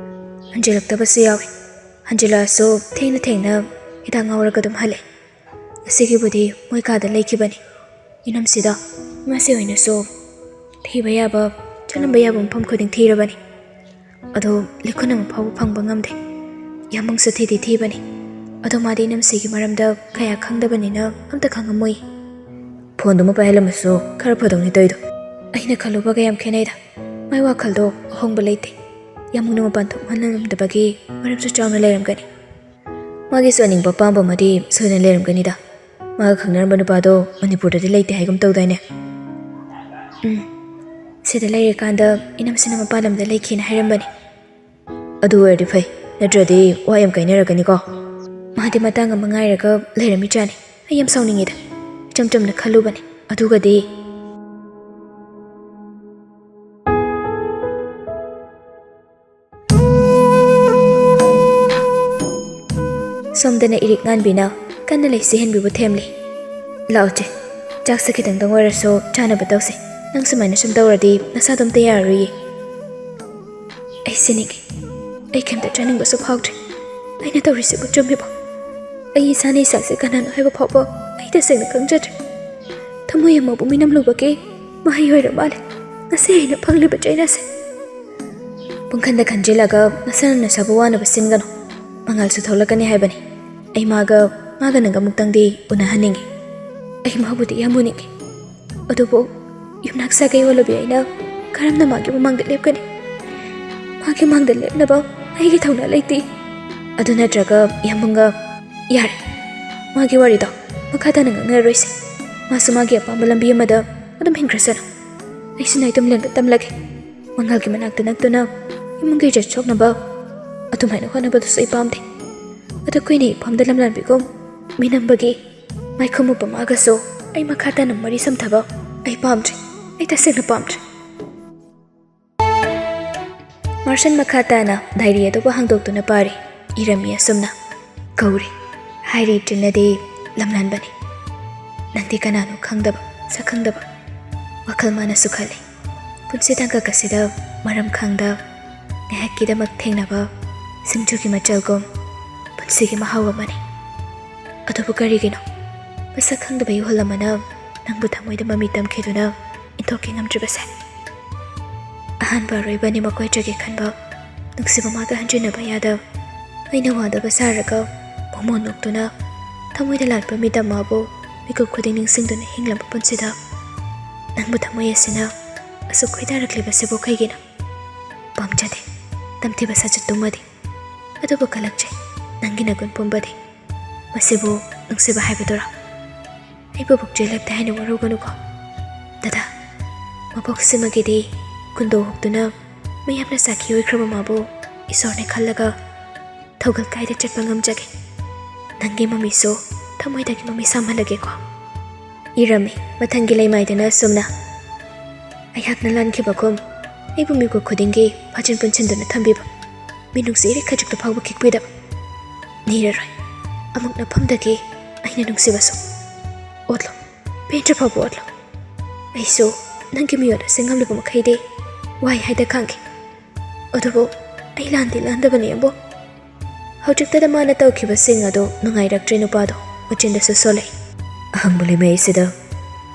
ꯍꯟꯖꯤꯜꯂꯛꯇꯕꯁꯨ ꯌꯥꯎꯏ꯫ ꯍꯟꯖꯤꯜꯂꯛꯑꯁꯨ ꯊꯦꯡꯅ ꯊꯦꯡꯅ ꯍꯤꯗꯥꯛ ꯉꯥꯎꯔꯒ ꯑꯗꯨꯝ ꯍꯜꯂꯦ꯫ ꯉꯁꯤꯒꯤꯕꯨꯗꯤ ꯃꯣꯏ ꯀꯥꯗ ꯂꯩꯈꯤꯕꯅꯤ꯫ ꯏꯅꯝꯁꯤꯗ ꯏꯃꯥꯁꯤ ꯑꯣꯏꯅꯁꯨ ꯊꯤꯕ ꯌꯥꯕ, ꯆꯠꯂꯝꯕ ꯌꯥꯕ ꯃꯐꯝ ꯈꯨꯗꯤꯡ ꯊꯤꯔꯕꯅꯤ꯫ ꯑꯗꯣ ꯂꯤꯈꯨꯟ ꯑꯃ ꯐꯥꯎꯕ ꯐꯪꯕ ꯉꯝꯗꯦ꯫ ꯌꯥꯝꯕꯨꯡꯁꯨ ꯊꯤꯗꯤ ꯊꯤꯕꯅꯤ꯫ ꯑꯗꯣ ꯃꯥꯗꯤ ꯏꯅꯝꯁꯤꯒꯤ ꯃꯔꯝꯗ ꯀꯌꯥ ꯈꯪꯗꯕꯅꯤꯅ ꯑꯝꯇ ꯈꯪꯉꯝꯃꯣꯏ꯫ ꯐꯣꯟꯗꯨꯃ ꯄꯥꯏꯍꯜꯂꯝꯃꯁꯨ ꯈꯔ ꯐꯗꯧꯅꯤ ꯇꯧꯔꯤꯗꯣ꯫ ꯑꯩꯅ ꯈꯜꯂꯨꯕꯒ ꯌꯥꯝ ꯈꯦꯠꯅꯩꯗ꯫ ꯃꯥꯏ ꯋꯥꯈꯜꯗꯣ ꯑꯍꯣꯡꯕ ꯂꯩꯇꯦ꯫ ꯌꯥꯝꯕꯨꯡꯅ ꯃꯄꯥꯟ ꯊꯣꯛꯍꯟꯂꯝꯗꯕꯒꯤ ꯃꯔꯝꯁꯨ ꯆꯥꯎꯅ ꯂꯩꯔꯝꯒꯅꯤ꯫ ꯃꯥꯒꯤꯁꯨ ꯑꯅꯤꯡꯕ ꯑꯄꯥꯝꯕ ꯑꯃꯗꯤ ꯁꯣꯏꯗꯅ ꯂꯩꯔꯝꯒꯅꯤꯗ꯫ ꯃꯥꯒ ꯈꯪꯅꯔꯝꯕ ꯅꯨꯄꯥꯗꯣ ꯃꯅꯤꯄꯨꯔꯗꯗꯤ ꯂꯩꯇꯦ ꯍꯥꯏꯒꯨꯝ ꯇꯧꯗꯥꯏꯅꯦ? ꯎꯝ, ꯁꯤꯗ ꯂꯩꯔꯤꯀꯥꯟꯗ ꯏꯅꯝꯁꯤꯅ ꯃꯄꯥꯟ ꯂꯝꯗ ꯂꯩꯈꯤꯅ ꯍꯥꯏꯔꯝꯕꯅꯤ꯫ ꯑꯗꯨ ꯑꯣꯏꯔꯗꯤ ꯐꯩ, ꯅꯠꯇ꯭ꯔꯗꯤ ꯋꯥ ꯌꯥꯝ ꯀꯥꯏꯅꯔꯛꯀꯅꯤꯀꯣ꯫ ꯃꯥꯗꯤ ꯃꯇꯥꯡ ꯑꯃ ꯉꯥꯏꯔꯒ ꯂꯩꯔꯝꯃꯤꯖꯥꯠꯅꯤ꯫ ꯑꯩ ꯌꯥꯝ ꯁꯥꯎꯅꯤꯡꯉꯤꯗ, ꯏꯆꯝ ꯆꯝꯅ ꯈꯜꯂꯨꯕꯅꯤ꯫ ꯑꯗꯨꯒꯗꯤ ꯁꯣꯝꯗꯅ ꯏꯔꯤꯛ ꯉꯥꯟꯕꯤꯅ ꯀꯟꯅ ꯂꯩꯁꯤ ꯍꯦꯟꯕꯤꯕꯨ ꯊꯦꯝꯂꯤ꯫ "ꯂꯥꯛꯑꯣ ꯆꯦ, ꯆꯥꯛꯁꯦ ꯈꯤꯇꯪꯗꯪ ꯑꯣꯏꯔꯁꯨ ꯆꯥꯅꯕ ꯇꯧꯁꯦ꯫ ꯅꯪ ꯁꯨꯃꯥꯏꯅ ꯁꯨꯝ ꯇꯧꯔꯗꯤ ꯅꯁꯥꯗꯣ ꯑꯝꯇ ꯌꯥꯔꯔꯣꯏꯌꯦ꯫" "ꯑꯩ ꯁꯤꯅꯤꯡꯉꯤ, ꯑꯩ ꯀꯩꯝꯇ ꯆꯥꯅꯤꯡꯕꯁꯨ ꯐꯥꯎꯗ꯭ꯔꯦ꯫ ꯑꯩꯅ ꯇꯧꯔꯤꯁꯤꯕꯨ ꯆꯨꯝꯃꯤꯕꯣ? ꯑꯩ ꯏꯁꯥꯅ ꯏꯁꯥꯁꯦ ꯀꯅꯥꯅꯣ ꯍꯥꯏꯕ ꯐꯥꯎꯕ ꯑꯩ ꯇꯁꯦꯡꯅ ꯈꯪꯖꯗ꯭ꯔꯦ꯫ ꯊꯃꯣꯏ ꯑꯃꯕꯨ ꯃꯤꯅꯝꯂꯨꯕꯒꯤ ꯃꯍꯩ ꯑꯣꯏꯔ ꯃꯥꯜꯂꯦ ꯉꯁꯤ ꯑꯩꯅ ꯐꯪꯂꯤꯕ ꯆꯩꯅꯥꯁꯦ꯫" ꯄꯨꯡꯈꯟꯗ ꯈꯟꯖꯤꯜꯂꯒ ꯅꯁꯥꯅ ꯅꯁꯥꯕꯨ ꯋꯥꯅꯕ ꯁꯤꯟꯒꯅꯨ꯫ ꯃꯉꯥꯜꯁꯨ ꯊꯣꯛꯂꯛꯀꯅꯤ ꯍꯥꯏꯕꯅꯤ꯫ ꯑꯩ ꯃꯥꯒ, ꯃꯥꯒ ꯅꯪꯒ ꯑꯃꯨꯛꯇꯪꯗꯤ ꯎꯅꯍꯟꯅꯤꯡꯉꯤ꯫ ꯑꯩ ꯃꯥꯕꯨꯗꯤ ꯌꯥꯝ ꯎꯅꯤꯡꯉꯤ꯫ ꯑꯗꯨꯕꯨ ꯌꯨꯝꯅꯥꯛ ꯁꯥꯒꯩ ꯑꯣꯜꯂꯕꯤ ꯑꯩꯅ ꯀꯔꯝꯅ ꯃꯥꯒꯤ ꯃꯃꯥꯡꯗ ꯂꯦꯞꯀꯅꯤ? ꯃꯥꯒꯤ ꯃꯥꯡꯗ ꯂꯦꯞꯅꯕ ꯑꯩꯒꯤ ꯊꯧꯅꯥ ꯂꯩꯇꯦ꯫ ꯑꯗꯨ ꯅꯠꯇ꯭ꯔꯒ ꯌꯥꯝꯕꯨꯡꯒ, ꯌꯥꯔꯦ, ꯃꯥꯒꯤ ꯋꯥꯔꯤꯗꯣ ꯃꯈꯥ ꯇꯥꯅ ꯉꯥꯡꯅꯔꯔꯣꯏꯁꯦ꯫ ꯃꯥꯁꯨ ꯃꯥꯒꯤ ꯑꯄꯥꯝꯕ ꯂꯝꯕꯤ ꯑꯃꯗ ꯑꯗꯨꯝ ꯍꯤꯡꯈ꯭ꯔꯁꯅꯨ꯫ ꯑꯩꯁꯨ ꯅꯥꯏꯇꯣꯝ ꯂꯦꯟꯕ ꯇꯝꯂꯒꯦ꯫ ꯃꯉꯥꯜꯒꯤ ꯃꯅꯥꯛꯇ ꯅꯛꯇꯨꯅ ꯏꯃꯨꯡꯒꯤ ꯏꯖꯠ ꯁꯣꯛꯅꯕ ꯑꯗꯨꯃꯥꯏꯅ ꯍꯣꯠꯅꯕꯗꯨꯁꯨ ꯑꯩ ꯄꯥꯝꯗꯦ꯫ ꯑꯗꯣ ꯑꯩꯈꯣꯏꯅ ꯏꯐꯝꯗ ꯂꯝꯂꯥꯟꯕꯤꯒꯨꯝ ꯃꯤꯅꯝꯕꯒꯤ ꯃꯥꯏꯈꯨꯝ ꯎꯞꯄ ꯃꯥꯒꯁꯨ ꯑꯩ ꯃꯈꯥ ꯇꯥꯅ ꯃꯔꯤ ꯁꯝꯊꯕ ꯑꯩ ꯄꯥꯝꯗ꯭ꯔꯦ꯫ ꯑꯩ ꯇꯁꯦꯡꯅ ꯄꯥꯝꯗ꯭ꯔꯦ꯫ ꯃꯥꯔꯁꯟ ꯃꯈꯥ ꯇꯥꯅ ꯗꯥꯏꯔꯤ ꯑꯗꯨꯕꯨ ꯍꯥꯡꯗꯣꯛꯇꯨꯅ ꯄꯥꯔꯤ꯫ ꯏꯔꯝꯃꯤ ꯑꯁꯨꯝꯅ: "ꯀꯧꯔꯦ ꯍꯥꯏꯔꯤ ꯇ꯭ꯔꯤꯅꯗꯤ ꯂꯝꯂꯥꯟꯕꯅꯤ꯫ ꯅꯪꯗꯤ ꯀꯅꯥꯅꯣ ꯈꯪꯗꯕ, ꯁꯛ ꯈꯪꯗꯕ", ꯋꯥꯈꯜ ꯃꯥꯅꯁꯨ ꯈꯜꯂꯤ꯫ ꯄꯨꯟꯁꯤ ꯇꯥꯡꯀꯛ ꯑꯁꯤꯗ ꯃꯔꯝ ꯈꯪꯗ ꯉꯥꯏꯍꯥꯛꯀꯤꯗꯃꯛ ꯊꯦꯡꯅꯕ ꯁꯤꯡꯖꯨꯒꯤ ꯃꯆꯜꯒꯨꯝ ꯄꯨꯟꯁꯤꯒꯤ ꯃꯍꯥꯎ ꯑꯃꯅꯤ꯫ ꯑꯗꯨꯕꯨ ꯀꯔꯤꯒꯤꯅꯣ ꯃꯁꯛ ꯈꯪꯗꯕ ꯏꯍꯨꯜ ꯑꯃꯅ ꯅꯪꯕꯨ ꯊꯃꯣꯏꯗ ꯃꯃꯤ ꯇꯝꯈꯤꯗꯨꯅ ꯏꯟꯊꯣꯛꯀꯦ ꯉꯝꯗ꯭ꯔꯤꯕꯁꯦ? ꯑꯍꯥꯟꯕ ꯑꯔꯣꯏꯕ ꯑꯅꯤꯃꯛ ꯑꯣꯏꯖꯒꯦ ꯈꯟꯕ ꯅꯨꯡꯁꯤꯕ ꯃꯥꯒ ꯍꯟꯖꯤꯟꯅꯕ ꯌꯥꯗ ꯑꯩꯅ ꯋꯥꯗꯕ ꯁꯥꯔꯒ ꯃꯣꯃꯣꯟ ꯅꯣꯛꯇꯨꯅ ꯊꯃꯣꯏꯗ ꯂꯥꯠꯄ ꯃꯤꯇꯝ ꯃꯥꯕꯨ ꯃꯤꯀꯨꯞ ꯈꯨꯗꯤꯡ ꯅꯤꯡꯁꯤꯡꯗꯨꯅ ꯍꯤꯡꯂꯝꯕ ꯄꯨꯟꯁꯤꯗ ꯅꯪꯕꯨ ꯊꯃꯣꯏ ꯑꯁꯤꯅ ꯑꯁꯨꯛ ꯈꯣꯏꯗꯥꯔꯛꯂꯤꯕꯁꯤꯕꯨ ꯀꯩꯒꯤꯅꯣ? ꯄꯥꯝꯖꯗꯦ ꯇꯝꯊꯤꯕ ꯁꯥꯖꯠꯇꯨꯃꯗꯤ꯫ ꯑꯗꯨꯕꯨ ꯀꯜꯂꯛꯆꯩ ꯅꯪꯒꯤ ꯅꯒꯨꯟ ꯄꯨꯝꯕꯗꯤ꯫ ꯃꯁꯤꯕꯨ ꯅꯨꯡꯁꯤꯕ ꯍꯥꯏꯕꯗꯨꯔꯣ? ꯑꯩꯕꯨ ꯄꯨꯛꯆꯦꯜ ꯂꯦꯞꯇꯦ ꯍꯥꯏꯅ ꯋꯥꯔꯧꯒꯅꯨꯀꯣ꯫ ꯗꯗꯥ, ꯃꯄꯣꯛꯁꯤꯃꯒꯤꯗꯤ ꯀꯨꯟꯗꯣ ꯍꯨꯛꯇꯨꯅ ꯃꯌꯥꯝꯅ ꯁꯥꯈꯤ ꯑꯣꯏꯈ꯭ꯔꯕ ꯃꯥꯕꯨ ꯏꯁꯣꯔꯅ ꯈꯜꯂꯒ ꯊꯧꯒꯜ ꯀꯥꯏꯗ ꯆꯠꯄ ꯉꯝꯖꯒꯦ꯫ ꯅꯪꯒꯤ ꯃꯃꯤꯁꯨ ꯊꯃꯣꯏꯗꯒꯤ ꯃꯃꯤ ꯁꯥꯝꯍꯜꯂꯒꯦꯀꯣ꯫ ꯏꯔꯝꯃꯤ ꯃꯊꯪꯒꯤ ꯂꯩꯃꯥꯏꯗꯅ ꯑꯁꯨꯝꯅ: "ꯑꯩꯍꯥꯛꯅ ꯂꯥꯟꯈꯤꯕꯒꯨꯝ ꯑꯩꯕꯨ ꯃꯤꯀꯨꯞ ꯈꯨꯗꯤꯡꯒꯤ ꯐꯥꯖꯤꯟ ꯄꯨꯟꯁꯤꯟꯗꯨꯅ ꯊꯝꯕꯤꯕ, ꯃꯤꯅꯨꯡꯁꯤ ꯏꯔꯩ ꯈꯖꯤꯛꯇ ꯐꯥꯎꯕ ꯈꯤꯛꯄꯤꯗꯕ꯫ ꯅꯤꯔꯔꯣꯏ, ꯑꯃꯨꯛ ꯅꯐꯝꯗꯒꯤ ꯑꯩꯅ ꯅꯨꯡꯁꯤꯕꯁꯨ꯫ ꯑꯣꯠꯂꯣ, ꯄꯦꯟꯗ꯭ꯔ ꯐꯥꯎꯕ ꯑꯣꯠꯂꯣ꯫ ꯑꯩꯁꯨ ꯅꯪꯒꯤ ꯃꯤꯑꯣꯠ ꯑꯁꯤ ꯉꯝꯂꯕ ꯃꯈꯩꯗꯤ ꯋꯥꯏ ꯍꯥꯏꯗ ꯈꯥꯡꯈꯤ꯫ ꯑꯗꯨꯕꯨ ꯑꯩ ꯂꯥꯟꯗꯤ ꯂꯥꯟꯗꯕꯅꯤ, ꯑꯕꯣꯛ"꯫ ꯍꯧꯖꯤꯛꯇꯗ ꯃꯥꯅ ꯇꯧꯈꯤꯕꯁꯤꯡ ꯑꯗꯨ ꯅꯨꯡꯉꯥꯏꯔꯛꯇ꯭ꯔꯦ ꯅꯨꯄꯥꯗꯣ꯫ ꯃꯆꯤꯟꯗꯁꯨ ꯁꯣꯜꯂꯦ꯫ ꯑꯍꯥꯡꯕ ꯂꯩꯃꯩ ꯑꯁꯤꯗ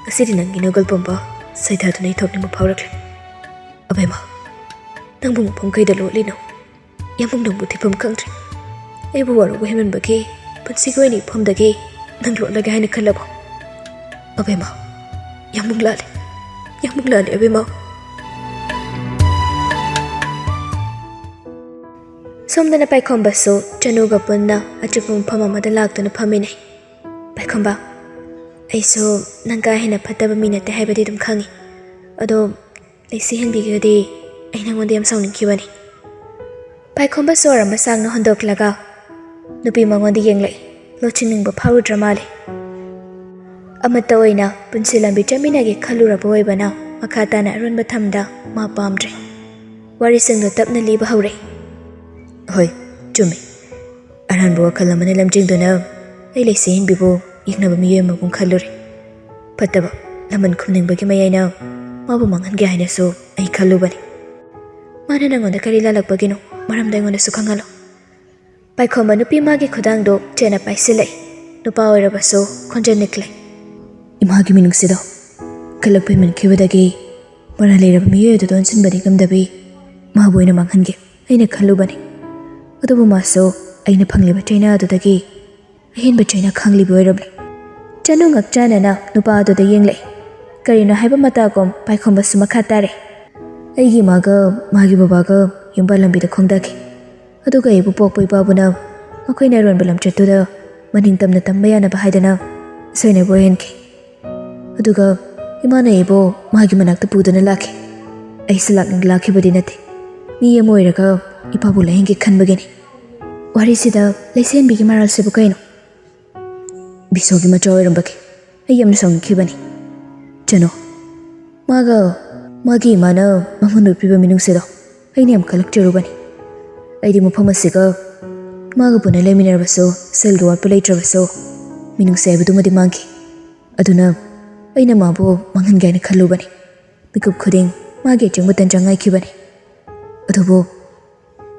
ꯉꯁꯤꯗꯤ ꯅꯪꯒꯤ ꯅꯒꯨꯜ ꯄꯨꯝꯕ ꯁꯩꯗꯥꯗꯨꯅ ꯑꯩ ꯊꯣꯛꯅꯤꯡꯕ ꯐꯥꯎꯔꯛꯂꯦ꯫ ꯑꯕꯦꯝꯃ, ꯅꯪꯕꯨ ꯃꯐꯝ ꯀꯩꯗ ꯂꯣꯠꯂꯤꯅꯣ? ꯌꯥꯝꯕꯨꯡ ꯅꯪꯕꯨ ꯊꯤꯐꯝ ꯈꯪꯗ꯭ꯔꯦ꯫ ꯑꯩꯕꯨ ꯋꯥꯔꯧꯕ ꯍꯦꯟꯃꯟꯕꯒꯤ ꯄꯨꯟꯁꯤꯒꯤ ꯑꯣꯏꯅ ꯏꯐꯝꯗꯒꯤ ꯅꯪ ꯂꯣꯠꯂꯒꯦ ꯍꯥꯏꯅ ꯈꯜꯂꯕꯣ? ꯑꯕꯦꯝꯃ, ꯌꯥꯝꯕꯨꯡ ꯂꯥꯜꯂꯦ꯫ ꯌꯥꯝꯕꯨꯡ ꯂꯥꯜꯂꯦ, ꯑꯕꯦꯝꯃ꯫ ꯁꯣꯝꯗꯅ ꯄꯥꯏꯈꯣꯝꯕꯁꯨ ꯆꯅꯨꯒ ꯄꯨꯟꯅ ꯑꯆꯤꯛꯄ ꯃꯐꯝ ꯑꯃꯗ ꯂꯥꯛꯇꯨꯅ ꯐꯝꯃꯤꯟꯅꯩ꯫ ꯄꯥꯏꯈꯣꯝꯕ, ꯑꯩꯁꯨ ꯅꯪ ꯀꯥ ꯍꯦꯟꯅ ꯐꯠꯇꯕ ꯃꯤ ꯅꯠꯇꯦ ꯍꯥꯏꯕꯗꯤ ꯑꯗꯨꯝ ꯈꯪꯉꯤ꯫ ꯑꯗꯣ ꯂꯩꯁꯤ ꯍꯦꯟꯕꯤꯒꯗꯤ ꯑꯩ ꯅꯉꯣꯟꯗ ꯌꯥꯝ ꯁꯥꯎꯅꯤꯡꯈꯤꯕꯅꯤ꯫ ꯄꯥꯏꯈꯣꯝꯕ ꯁꯣꯔ ꯑꯃ ꯁꯥꯡꯅ ꯍꯣꯟꯗꯣꯛꯂꯒ ꯅꯨꯄꯤ ꯃꯉꯣꯟꯗ ꯌꯦꯡꯂꯛꯏ꯫ ꯂꯣꯠꯁꯤꯟꯅꯤꯡꯕ ꯐꯥꯎꯔꯨꯗ꯭ꯔ ꯃꯥꯜꯂꯦ꯫ ꯑꯃꯠꯇ ꯑꯣꯏꯅ ꯄꯨꯟꯁꯤ ꯂꯝꯕꯤ ꯆꯠꯃꯤꯟꯅꯒꯦ ꯈꯜꯂꯨꯔꯕ ꯑꯣꯏꯕꯅ ꯃꯈꯥ ꯇꯥꯅ ꯑꯔꯣꯟꯕ ꯊꯝꯗ ꯃꯥ ꯄꯥꯝꯗ꯭ꯔꯦ꯫ ꯋꯥꯔꯤꯁꯤꯡꯗꯣ ꯇꯞꯅ ꯂꯤꯕ ꯍꯧꯔꯛꯏ꯫ ꯍꯣꯏ, ꯆꯨꯝꯃꯤ꯫ ꯑꯔꯥꯟꯕ ꯋꯥꯈꯜ ꯑꯃꯅ ꯂꯝꯖꯤꯡꯗꯨꯅ ꯑꯩ ꯂꯩꯁꯤ ꯍꯦꯟꯕꯤꯕꯨ ꯌꯦꯛꯅꯕ ꯃꯤꯑꯣꯏ ꯑꯃꯒꯨꯝ ꯈꯜꯂꯨꯔꯦ꯫ ꯐꯠꯇꯕ ꯂꯃꯟ ꯈꯨꯝꯅꯤꯡꯕꯒꯤ ꯃꯌꯥꯏꯅ ꯃꯥꯕꯨ ꯃꯥꯡꯍꯟꯒꯦ ꯍꯥꯏꯅꯁꯨ ꯑꯩ ꯈꯜꯂꯨꯕꯅꯤ꯫ ꯃꯥꯅ ꯅꯪꯉꯣꯟꯗ ꯀꯔꯤ ꯂꯥꯜꯂꯛꯄꯒꯤꯅꯣ? ꯃꯔꯝꯗꯣ ꯑꯩꯉꯣꯟꯗꯁꯨ ꯈꯪꯍꯜꯂꯣ꯫ ꯄꯥꯏꯈꯣꯝꯕ ꯅꯨꯄꯤ ꯃꯥꯒꯤ ꯈꯨꯗꯥꯡꯗꯣ ꯆꯦꯠꯅ ꯄꯥꯏꯁꯤꯜꯂꯛꯏ꯫ ꯅꯨꯄꯥ ꯑꯣꯏꯔꯕꯁꯨ ꯈꯣꯟꯖꯦꯜ ꯅꯤꯛꯂꯦ꯫ ꯏꯃꯥꯒꯤ ꯃꯤꯅꯨꯡꯁꯤꯗꯣ ꯀꯜꯂꯛꯄ ꯍꯦꯟꯃꯟꯈꯤꯕꯗꯒꯤ ꯃꯔꯥꯜ ꯂꯩꯔꯕ ꯃꯤꯑꯣꯏ ꯑꯗꯨꯗ ꯑꯣꯟꯁꯤꯟꯕꯗꯤ ꯉꯝꯗꯕꯤ ꯃꯥꯕꯨ ꯑꯣꯏꯅ ꯃꯥꯡꯍꯟꯒꯦ ꯑꯩꯅ ꯈꯜꯂꯨꯕꯅꯤ꯫ ꯑꯗꯨꯕꯨ ꯃꯥꯁꯨ ꯑꯩꯅ ꯐꯪꯂꯤꯕ ꯆꯩꯅꯥ ꯑꯗꯨꯗꯒꯤ ꯑꯍꯦꯟꯕ ꯆꯩꯅꯥ ꯈꯪꯂꯤꯕ ꯑꯣꯏꯔꯝꯂꯦ꯫ ꯆꯅꯨ ꯉꯛꯆꯥꯟꯅꯅ ꯅꯨꯄꯥ ꯑꯗꯨꯗ ꯌꯦꯡꯂꯛꯏ꯫ ꯀꯔꯤꯅꯣ ꯍꯥꯏꯕ ꯃꯇꯥꯒꯨꯝ ꯄꯥꯏꯈꯣꯝꯕꯁꯨ ꯃꯈꯥ ꯇꯥꯔꯦ꯫ ꯑꯩꯒꯤ ꯏꯃꯥꯒ ꯃꯥꯒꯤ ꯕꯕꯥꯒ ꯌꯨꯝꯕꯥꯜ ꯂꯝꯕꯤꯗ ꯈꯣꯡꯗꯥꯈꯤ꯫ ꯑꯗꯨꯒ ꯑꯩꯕꯨ ꯄꯣꯛꯄ ꯏꯄꯥꯕꯨꯅ ꯃꯈꯣꯏꯅ ꯑꯔꯣꯟꯕ ꯂꯝꯆꯠꯇꯨꯗ ꯃꯅꯤꯡ ꯇꯝꯅ ꯇꯝꯕ ꯌꯥꯅꯕ ꯍꯥꯏꯗꯅ ꯁꯣꯏꯅꯕ ꯑꯣꯏꯍꯟꯈꯤ꯫ ꯑꯗꯨꯒ ꯏꯃꯥꯅ ꯑꯩꯕꯨ ꯃꯥꯒꯤ ꯃꯅꯥꯛꯇ ꯄꯨꯗꯨꯅ ꯂꯥꯛꯈꯤ꯫ ꯑꯩꯁꯨ ꯂꯥꯛꯅꯤꯡ ꯂꯥꯛꯈꯤꯕꯗꯤ ꯅꯠꯇꯦ꯫ ꯃꯤ ꯑꯃ ꯑꯣꯏꯔꯒ ꯏꯄꯥꯕꯨ ꯂꯥꯏꯌꯦꯡꯒꯦ ꯈꯟꯕꯒꯤꯅꯤ꯫ ꯋꯥꯔꯤꯁꯤꯗ ꯂꯩꯁꯦꯟꯕꯤꯒꯤ ꯃꯔꯥꯜꯁꯤꯕꯨ ꯀꯩꯅꯣ? ꯕꯤꯁꯣꯒꯤ ꯃꯆꯥ ꯑꯣꯏꯔꯝꯕꯒꯤ ꯑꯩ ꯌꯥꯝꯅ ꯁꯥꯎꯅꯤꯡꯈꯤꯕꯅꯤ꯫ ꯆꯅꯣ, ꯃꯥꯒ ꯃꯥꯒꯤ ꯏꯃꯥꯅ ꯃꯉꯣꯟꯗ ꯎꯠꯄꯤꯕ ꯃꯤꯅꯨꯡꯁꯤꯗꯣ ꯑꯩꯅ ꯌꯥꯝ ꯀꯜꯂꯛꯆꯔꯨꯕꯅꯤ꯫ ꯑꯩꯗꯤ ꯃꯐꯝ ꯑꯁꯤꯒ ꯃꯥꯒ ꯄꯨꯟꯅ ꯂꯩꯃꯤꯟꯅꯔꯕꯁꯨ, ꯁꯦꯜꯒꯤ ꯋꯥꯠꯄ ꯂꯩꯇ꯭ꯔꯕꯁꯨ, ꯃꯤꯅꯨꯡꯁꯤ ꯍꯥꯏꯕꯗꯨꯃꯗꯤ ꯃꯥꯡꯈꯤ꯫ ꯑꯗꯨꯅ ꯑꯩꯅ ꯃꯥꯕꯨ ꯃꯥꯡꯍꯟꯒꯦ ꯍꯥꯏꯅ ꯈꯜꯂꯨꯕꯅꯤ꯫ ꯃꯤꯀꯨꯞ ꯈꯨꯗꯤꯡ ꯃꯥꯒꯤ ꯑꯆꯪꯕ ꯇꯟꯖꯥ ꯉꯥꯏꯈꯤꯕꯅꯤ꯫ ꯑꯗꯨꯕꯨ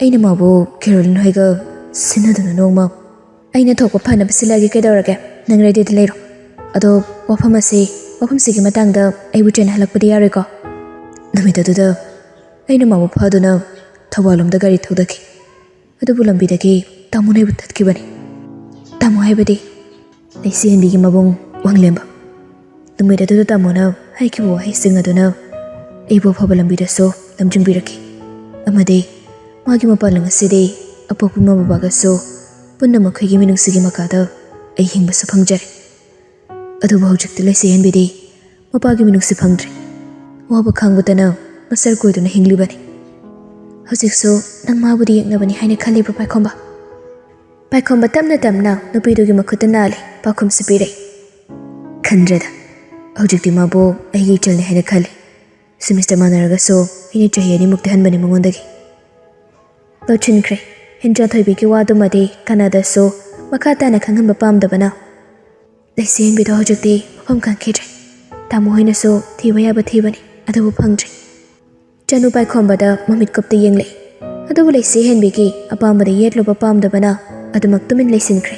ꯑꯩꯅ ꯃꯥꯕꯨ ꯀꯦꯔꯣꯂꯤꯟ ꯍꯣꯏꯒ ꯁꯤꯟꯅꯗꯨꯅ ꯅꯣꯡꯃ ꯑꯩꯅ ꯊꯣꯛꯄ ꯐꯅꯕ ꯁꯤꯜꯂꯛꯑꯒꯦ꯫ ꯀꯩꯗꯧꯔꯒꯦ? ꯅꯪ ꯔꯦꯗꯤꯗ ꯂꯩꯔꯣ꯫ ꯑꯗꯣ ꯋꯥꯐꯝ ꯑꯁꯤ, ꯋꯥꯐꯝꯁꯤꯒꯤ ꯃꯇꯥꯡꯗ ꯑꯩꯕꯨ ꯆꯦꯟꯅꯍꯜꯂꯛꯄꯗꯤ ꯌꯥꯔꯣꯏꯀꯣ? ꯅꯨꯃꯤꯠ ꯑꯗꯨꯗ ꯑꯩꯅ ꯃꯥꯕꯨ ꯐꯥꯗꯨꯅ ꯊꯧꯕꯥꯜ ꯂꯣꯝꯗ ꯒꯥꯔꯤ ꯊꯧꯗꯈꯤ꯫ ꯑꯗꯨꯕꯨ ꯂꯝꯕꯤꯗꯒꯤ ꯇꯥꯃꯣꯅ ꯑꯩꯕꯨ ꯊꯠꯈꯤꯕꯅꯤ꯫ ꯇꯥꯃꯣ ꯍꯥꯏꯕꯗꯤ ꯂꯩꯆꯦꯟꯕꯤꯒꯤ ꯃꯕꯨꯡ ꯋꯥꯡꯂꯦꯝꯕ꯫ ꯅꯨꯃꯤꯠ ꯑꯗꯨꯗ ꯇꯥꯃꯣꯅ ꯍꯥꯏꯈꯤꯕ ꯋꯥꯍꯩꯁꯤꯡ ꯑꯗꯨꯅ ꯑꯩꯕꯨ ꯑꯐꯕ ꯂꯝꯕꯤꯗꯁꯨ ꯂꯝꯖꯤꯡꯕꯤꯔꯛꯈꯤ, ꯑꯃꯗꯤ ꯃꯥꯒꯤ ꯃꯄꯥꯜꯂꯣꯟ ꯑꯁꯤꯗꯤ ꯑꯄꯣꯛꯄ ꯏꯃꯥ ꯕꯕꯥꯒꯁꯨ ꯄꯨꯟꯅ ꯃꯈꯣꯏꯒꯤ ꯃꯤꯅꯨꯡꯁꯤꯒꯤ ꯃꯈꯥꯗ ꯑꯩ ꯍꯤꯡꯕꯁꯨ ꯐꯪꯖꯔꯦ꯫ ꯑꯗꯨꯕꯨ ꯍꯧꯖꯤꯛꯇꯤ ꯂꯩꯆꯦꯟꯕꯤꯗꯤ ꯃꯄꯥꯒꯤ ꯃꯤꯅꯨꯡꯁꯤ ꯐꯪꯗ꯭ꯔꯦ꯫ ꯋꯥꯕ ꯈꯥꯡꯕꯗꯅ ꯃꯁꯜ ꯀꯣꯏꯗꯨꯅ ꯍꯤꯡꯂꯤꯕꯅꯤ꯫ ꯍꯧꯖꯤꯛꯁꯨ ꯅꯪ ꯃꯥꯕꯨꯗꯤ ꯌꯦꯛꯅꯕꯅꯤ ꯍꯥꯏꯅ ꯈꯜꯂꯤꯕ꯭ꯔꯣ ꯄꯥꯏꯈꯣꯝꯕ? ꯄꯥꯏꯈꯣꯝꯕ ꯇꯞꯅ ꯇꯞꯅ ꯅꯨꯄꯤꯗꯨꯒꯤ ꯃꯈꯨꯠꯇ ꯅꯥꯜꯂꯤ, ꯄꯥꯎꯈꯨꯝꯁꯨ ꯄꯤꯔꯦ꯫ ꯈꯟꯗ꯭ꯔꯦꯗ, ꯍꯧꯖꯤꯛꯇꯤ ꯃꯥꯕꯨ ꯑꯩꯒꯤ ꯏꯆꯜꯅꯤ ꯍꯥꯏꯅ ꯈꯜꯂꯤ꯫ ꯁꯤꯃꯤꯁꯇꯔ ꯃꯥꯟꯅꯔꯒꯁꯨ ꯑꯩꯅ ꯆꯍꯤ ꯑꯅꯤꯃꯨꯛꯇꯤ ꯍꯟꯕꯅꯤ ꯃꯉꯣꯟꯗꯒꯤ꯫ ꯂꯣꯠꯁꯤꯟꯈ꯭ꯔꯦ꯫ ꯍꯦꯟꯖꯥ ꯊꯣꯏꯕꯤꯒꯤ ꯋꯥꯗꯨꯃꯗꯤ ꯀꯅꯥꯗꯁꯨ ꯃꯈꯥ ꯇꯥꯅ ꯈꯪꯍꯟꯕ ꯄꯥꯝꯗꯕꯅ꯫ ꯂꯩꯁꯦꯟꯕꯤꯗꯣ ꯍꯧꯖꯤꯛꯇꯤ ꯃꯐꯝ ꯈꯪꯈꯤꯗ꯭ꯔꯦ꯫ ꯇꯥꯃꯣ ꯍꯣꯏꯅꯁꯨ ꯊꯤꯕ ꯌꯥꯕ ꯊꯤꯕꯅꯤ, ꯑꯗꯨꯕꯨ ꯐꯪꯗ꯭ꯔꯦ꯫ ꯆꯅꯨ ꯄꯥꯏꯈꯣꯝꯕꯗ ꯃꯃꯤꯠ ꯀꯨꯞꯇ ꯌꯦꯡꯂꯛꯏ꯫ ꯑꯗꯨꯕꯨ ꯂꯩꯁꯦ ꯍꯦꯟꯕꯤꯒꯤ ꯑꯄꯥꯝꯕꯗ ꯌꯦꯠꯂꯨꯕ ꯄꯥꯝꯗꯕꯅ ꯑꯗꯨꯃꯛ ꯇꯨꯃꯤꯟ ꯂꯩꯁꯤꯟꯈ꯭ꯔꯦ꯫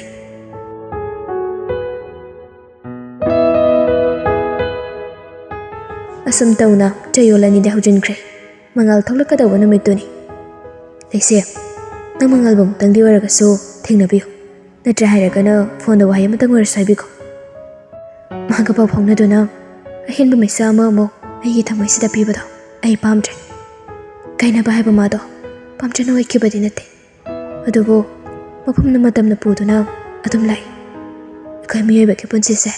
ꯑꯁꯨꯝ ꯇꯧꯅ ꯆꯌꯣꯜ ꯑꯅꯤꯗꯤ ꯍꯧꯖꯤꯟꯈ꯭ꯔꯦ꯫ ꯃꯉꯥꯜ ꯊꯣꯛꯂꯛꯀꯗꯧꯕ ꯅꯨꯃꯤꯠꯇꯨꯅꯤ꯫ ꯂꯩꯁꯦ, ꯅꯪ ꯃꯉꯥꯜꯕꯨ ꯑꯃꯨꯛꯇꯪꯗꯤ ꯑꯣꯏꯔꯒꯁꯨ ꯊꯦꯡꯅꯕꯤꯌꯨ꯫ ꯅꯠꯇ꯭ꯔꯦ ꯍꯥꯏꯔꯒꯅ ꯐꯣꯟꯗ ꯋꯥꯍꯩ ꯑꯃꯇꯪ ꯑꯣꯏꯔꯁꯨ ꯍꯥꯏꯕꯤꯈꯣ꯫ ꯃꯍꯥꯛꯀ ꯄꯥꯎ ꯐꯥꯎꯅꯗꯨꯅ ꯑꯍꯦꯟꯕ ꯃꯩꯁꯥ ꯑꯃ ꯑꯃꯨꯛ ꯑꯩꯒꯤ ꯊꯃꯣꯏꯁꯤꯗ ꯄꯤꯕꯗꯣ ꯑꯩ ꯄꯥꯝꯗ꯭ꯔꯦ꯫ ꯀꯥꯏꯅꯕ ꯍꯥꯏꯕ ꯃꯥꯗꯣ ꯄꯥꯝꯖꯅ ꯑꯣꯏꯈꯤꯕꯗꯤ ꯅꯠꯇꯦ꯫ ꯑꯗꯨꯕꯨ ꯃꯐꯝꯅ ꯃꯇꯝꯅ ꯄꯨꯗꯨꯅ ꯑꯗꯨꯝ ꯂꯥꯛꯏ꯫ ꯑꯩꯈꯣꯏ ꯃꯤꯑꯣꯏꯕꯒꯤ ꯄꯨꯟꯁꯤꯁꯦ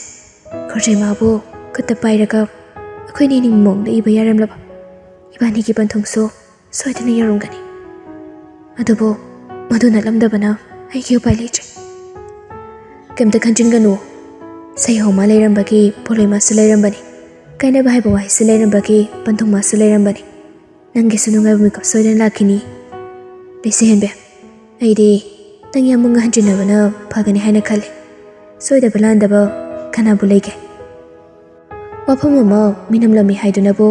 ꯈꯣꯔꯖꯩ ꯃꯥꯕꯨ ꯈꯨꯠꯇ ꯄꯥꯏꯔꯒ ꯑꯩꯈꯣꯏꯅ ꯏꯅꯤꯡꯕ ꯃꯑꯣꯡꯗ ꯏꯕ ꯌꯥꯔꯝꯂꯕ ꯏꯕꯥꯅꯤꯒꯤ ꯄꯟꯊꯨꯡꯁꯨ ꯁꯣꯏꯗꯅ ꯌꯧꯔꯝꯒꯅꯤ꯫ ꯑꯗꯨꯕꯨ ꯃꯗꯨ ꯅꯠꯂꯝꯗꯕꯅ ꯑꯩꯒꯤ ꯎꯄꯥꯏ ꯂꯩꯇ꯭ꯔꯦ꯫ ꯀꯩꯝꯇ ꯈꯟꯖꯤꯟꯒꯅꯨ꯫ ꯁꯩꯍꯧ ꯃꯥ ꯂꯩꯔꯝꯕꯒꯤ ꯄꯣꯂꯣꯏ ꯃꯥꯁꯨ ꯂꯩꯔꯝꯕꯅꯤ꯫ ꯀꯥꯏꯅꯕ ꯍꯥꯏꯕ ꯋꯥꯍꯩꯁꯨ ꯂꯩꯔꯝꯕꯒꯤ ꯄꯟꯊꯨꯡ ꯃꯥꯁꯨ ꯂꯩꯔꯝꯕꯅꯤ꯫ ꯅꯪꯒꯤꯁꯨ ꯅꯨꯡꯉꯥꯏꯕ ꯃꯤꯀꯨꯞ ꯁꯣꯏꯗꯅ ꯂꯥꯛꯈꯤꯅꯤ꯫ ꯂꯩꯁꯦ ꯍꯦꯟꯕꯤ, ꯑꯩꯗꯤ ꯅꯪ ꯌꯥꯝ ꯃꯨꯟꯅ ꯍꯟꯖꯤꯟꯅꯕꯅ ꯐꯒꯅꯤ ꯍꯥꯏꯅ ꯈꯜꯂꯤ꯫ ꯁꯣꯏꯗꯕ ꯂꯥꯟꯗꯕ ꯀꯅꯥꯕꯨ ꯂꯩꯒꯦ? ꯋꯥꯐꯝ ꯑꯃ ꯃꯤꯅꯝꯂꯝꯃꯤ ꯍꯥꯏꯗꯨꯅꯕꯨ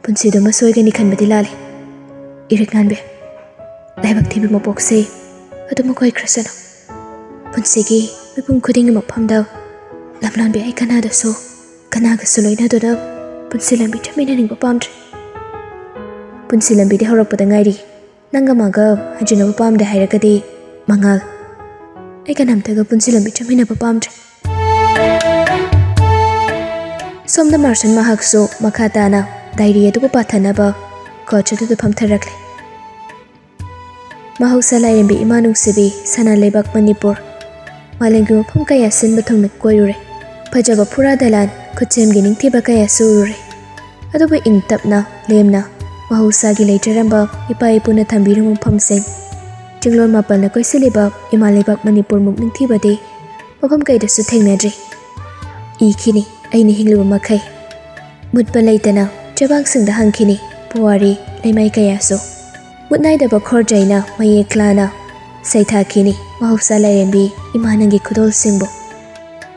ꯄꯨꯟꯁꯤꯗꯨꯃ ꯁꯣꯏꯒꯅꯤ ꯈꯟꯕꯗꯤ ꯂꯥꯜꯂꯤ꯫ ꯏꯔꯤꯛ ꯉꯥꯟꯕꯤ, ꯂꯥꯏꯕꯛ ꯊꯤꯕ ꯃꯄꯣꯛꯁꯦ ꯑꯗꯨꯃꯛ ꯑꯣꯏꯈ꯭ꯔꯁꯅꯨ꯫ ꯄꯨꯟꯁꯤꯒꯤ ꯃꯤꯄꯨꯝ ꯈꯨꯗꯤꯡꯒꯤ ꯃꯐꯝꯗ ꯂꯝꯂꯥꯟꯕꯤ ꯑꯩ ꯀꯅꯥꯗꯁꯨ, ꯀꯅꯥꯒꯁꯨ ꯂꯣꯏꯅꯗꯨꯅ ꯄꯨꯟꯁꯤ ꯂꯝꯕꯤ ꯆꯠꯃꯤꯟꯅꯅꯤꯡꯕ ꯄꯥꯝꯗ꯭ꯔꯦ꯫ ꯄꯨꯟꯁꯤ ꯂꯝꯕꯤꯗꯤ ꯍꯧꯔꯛꯄꯗ ꯉꯥꯏꯔꯤ꯫ ꯅꯪꯒ ꯃꯥꯒ ꯍꯟꯖꯤꯟꯅꯕ ꯄꯥꯝꯗꯦ ꯍꯥꯏꯔꯒꯗꯤ ꯃꯉꯥꯜ, ꯑꯩ ꯀꯅꯥꯝꯇꯒ ꯄꯨꯟꯁꯤ ꯂꯝꯕꯤ ꯆꯠꯃꯤꯟꯅꯕ ꯄꯥꯝꯗ꯭ꯔꯦ꯫ ꯁꯣꯝꯗ ꯃꯥꯔꯁꯟ ꯃꯍꯥꯛꯁꯨ ꯃꯈꯥ ꯇꯥꯅ ꯗꯥꯏꯔꯤ ꯑꯗꯨꯕꯨ ꯄꯥꯊꯅꯕ ꯀꯣꯆ ꯑꯗꯨꯗ ꯐꯝꯊꯔꯛꯂꯦ꯫ ꯃꯍꯧꯁꯥ ꯂꯥꯏꯔꯦꯝꯕꯤ ꯏꯃꯥ ꯅꯨꯡꯁꯤꯕꯤ ꯁꯅꯥ ꯂꯩꯕꯥꯛ ꯃꯅꯤꯄꯨꯔ, ꯃꯥꯂꯦꯝꯒꯤ ꯃꯐꯝ ꯀꯌꯥ ꯁꯤꯟꯕ ꯊꯨꯡꯅ ꯀꯣꯏꯔꯨꯔꯦ꯫ ꯐꯖꯕ ꯐꯨꯔꯥ ꯗꯂꯥꯟ, ꯈꯨꯠꯁꯦꯝꯒꯤ ꯅꯤꯡꯊꯤꯕ ꯀꯌꯥꯁꯨ ꯎꯔꯨꯔꯦ꯫ ꯑꯗꯨꯕꯨ ꯏꯪ ꯇꯞꯅ, ꯂꯦꯝꯅ, ꯃꯍꯧꯁꯥꯒꯤ ꯂꯩꯖꯔꯝꯕ ꯏꯄꯥ ꯏꯄꯨꯅ ꯊꯝꯕꯤꯔꯝꯕ ꯃꯐꯝꯁꯤꯡ, ꯆꯤꯡꯂꯣꯟ ꯃꯥꯄꯜꯅ ꯀꯣꯏꯁꯤꯜꯂꯤꯕ ꯏꯃꯥ ꯂꯩꯕꯥꯛ ꯃꯅꯤꯄꯨꯔꯃꯨꯛ ꯅꯤꯡꯊꯤꯕꯗꯤ ꯃꯐꯝ ꯀꯩꯗꯁꯨ ꯊꯦꯡꯅꯗ꯭ꯔꯤ꯫ ꯏꯈꯤꯅꯤ ꯑꯩꯅ ꯍꯤꯡꯂꯨꯕ ꯃꯈꯩ꯫ ꯃꯨꯠꯄ ꯂꯩꯇꯅ ꯆꯦꯕꯥꯡꯁꯤꯡꯗ ꯍꯪꯈꯤꯅꯤ ꯄꯨꯋꯥꯔꯤ ꯂꯩꯃꯥꯏ ꯀꯌꯥꯁꯨ꯫ ꯃꯨꯠ ꯅꯥꯏꯗꯕ ꯈꯣꯔꯖꯩꯅ ꯃꯌꯦꯛ ꯂꯥꯅ ꯁꯩꯊꯥꯈꯤꯅꯤ ꯃꯍꯧꯁꯥ ꯂꯥꯏꯔꯦꯝꯕꯤ ꯏꯃꯥ ꯅꯪꯒꯤ ꯈꯨꯗꯣꯜꯁꯤꯡꯕꯨ꯫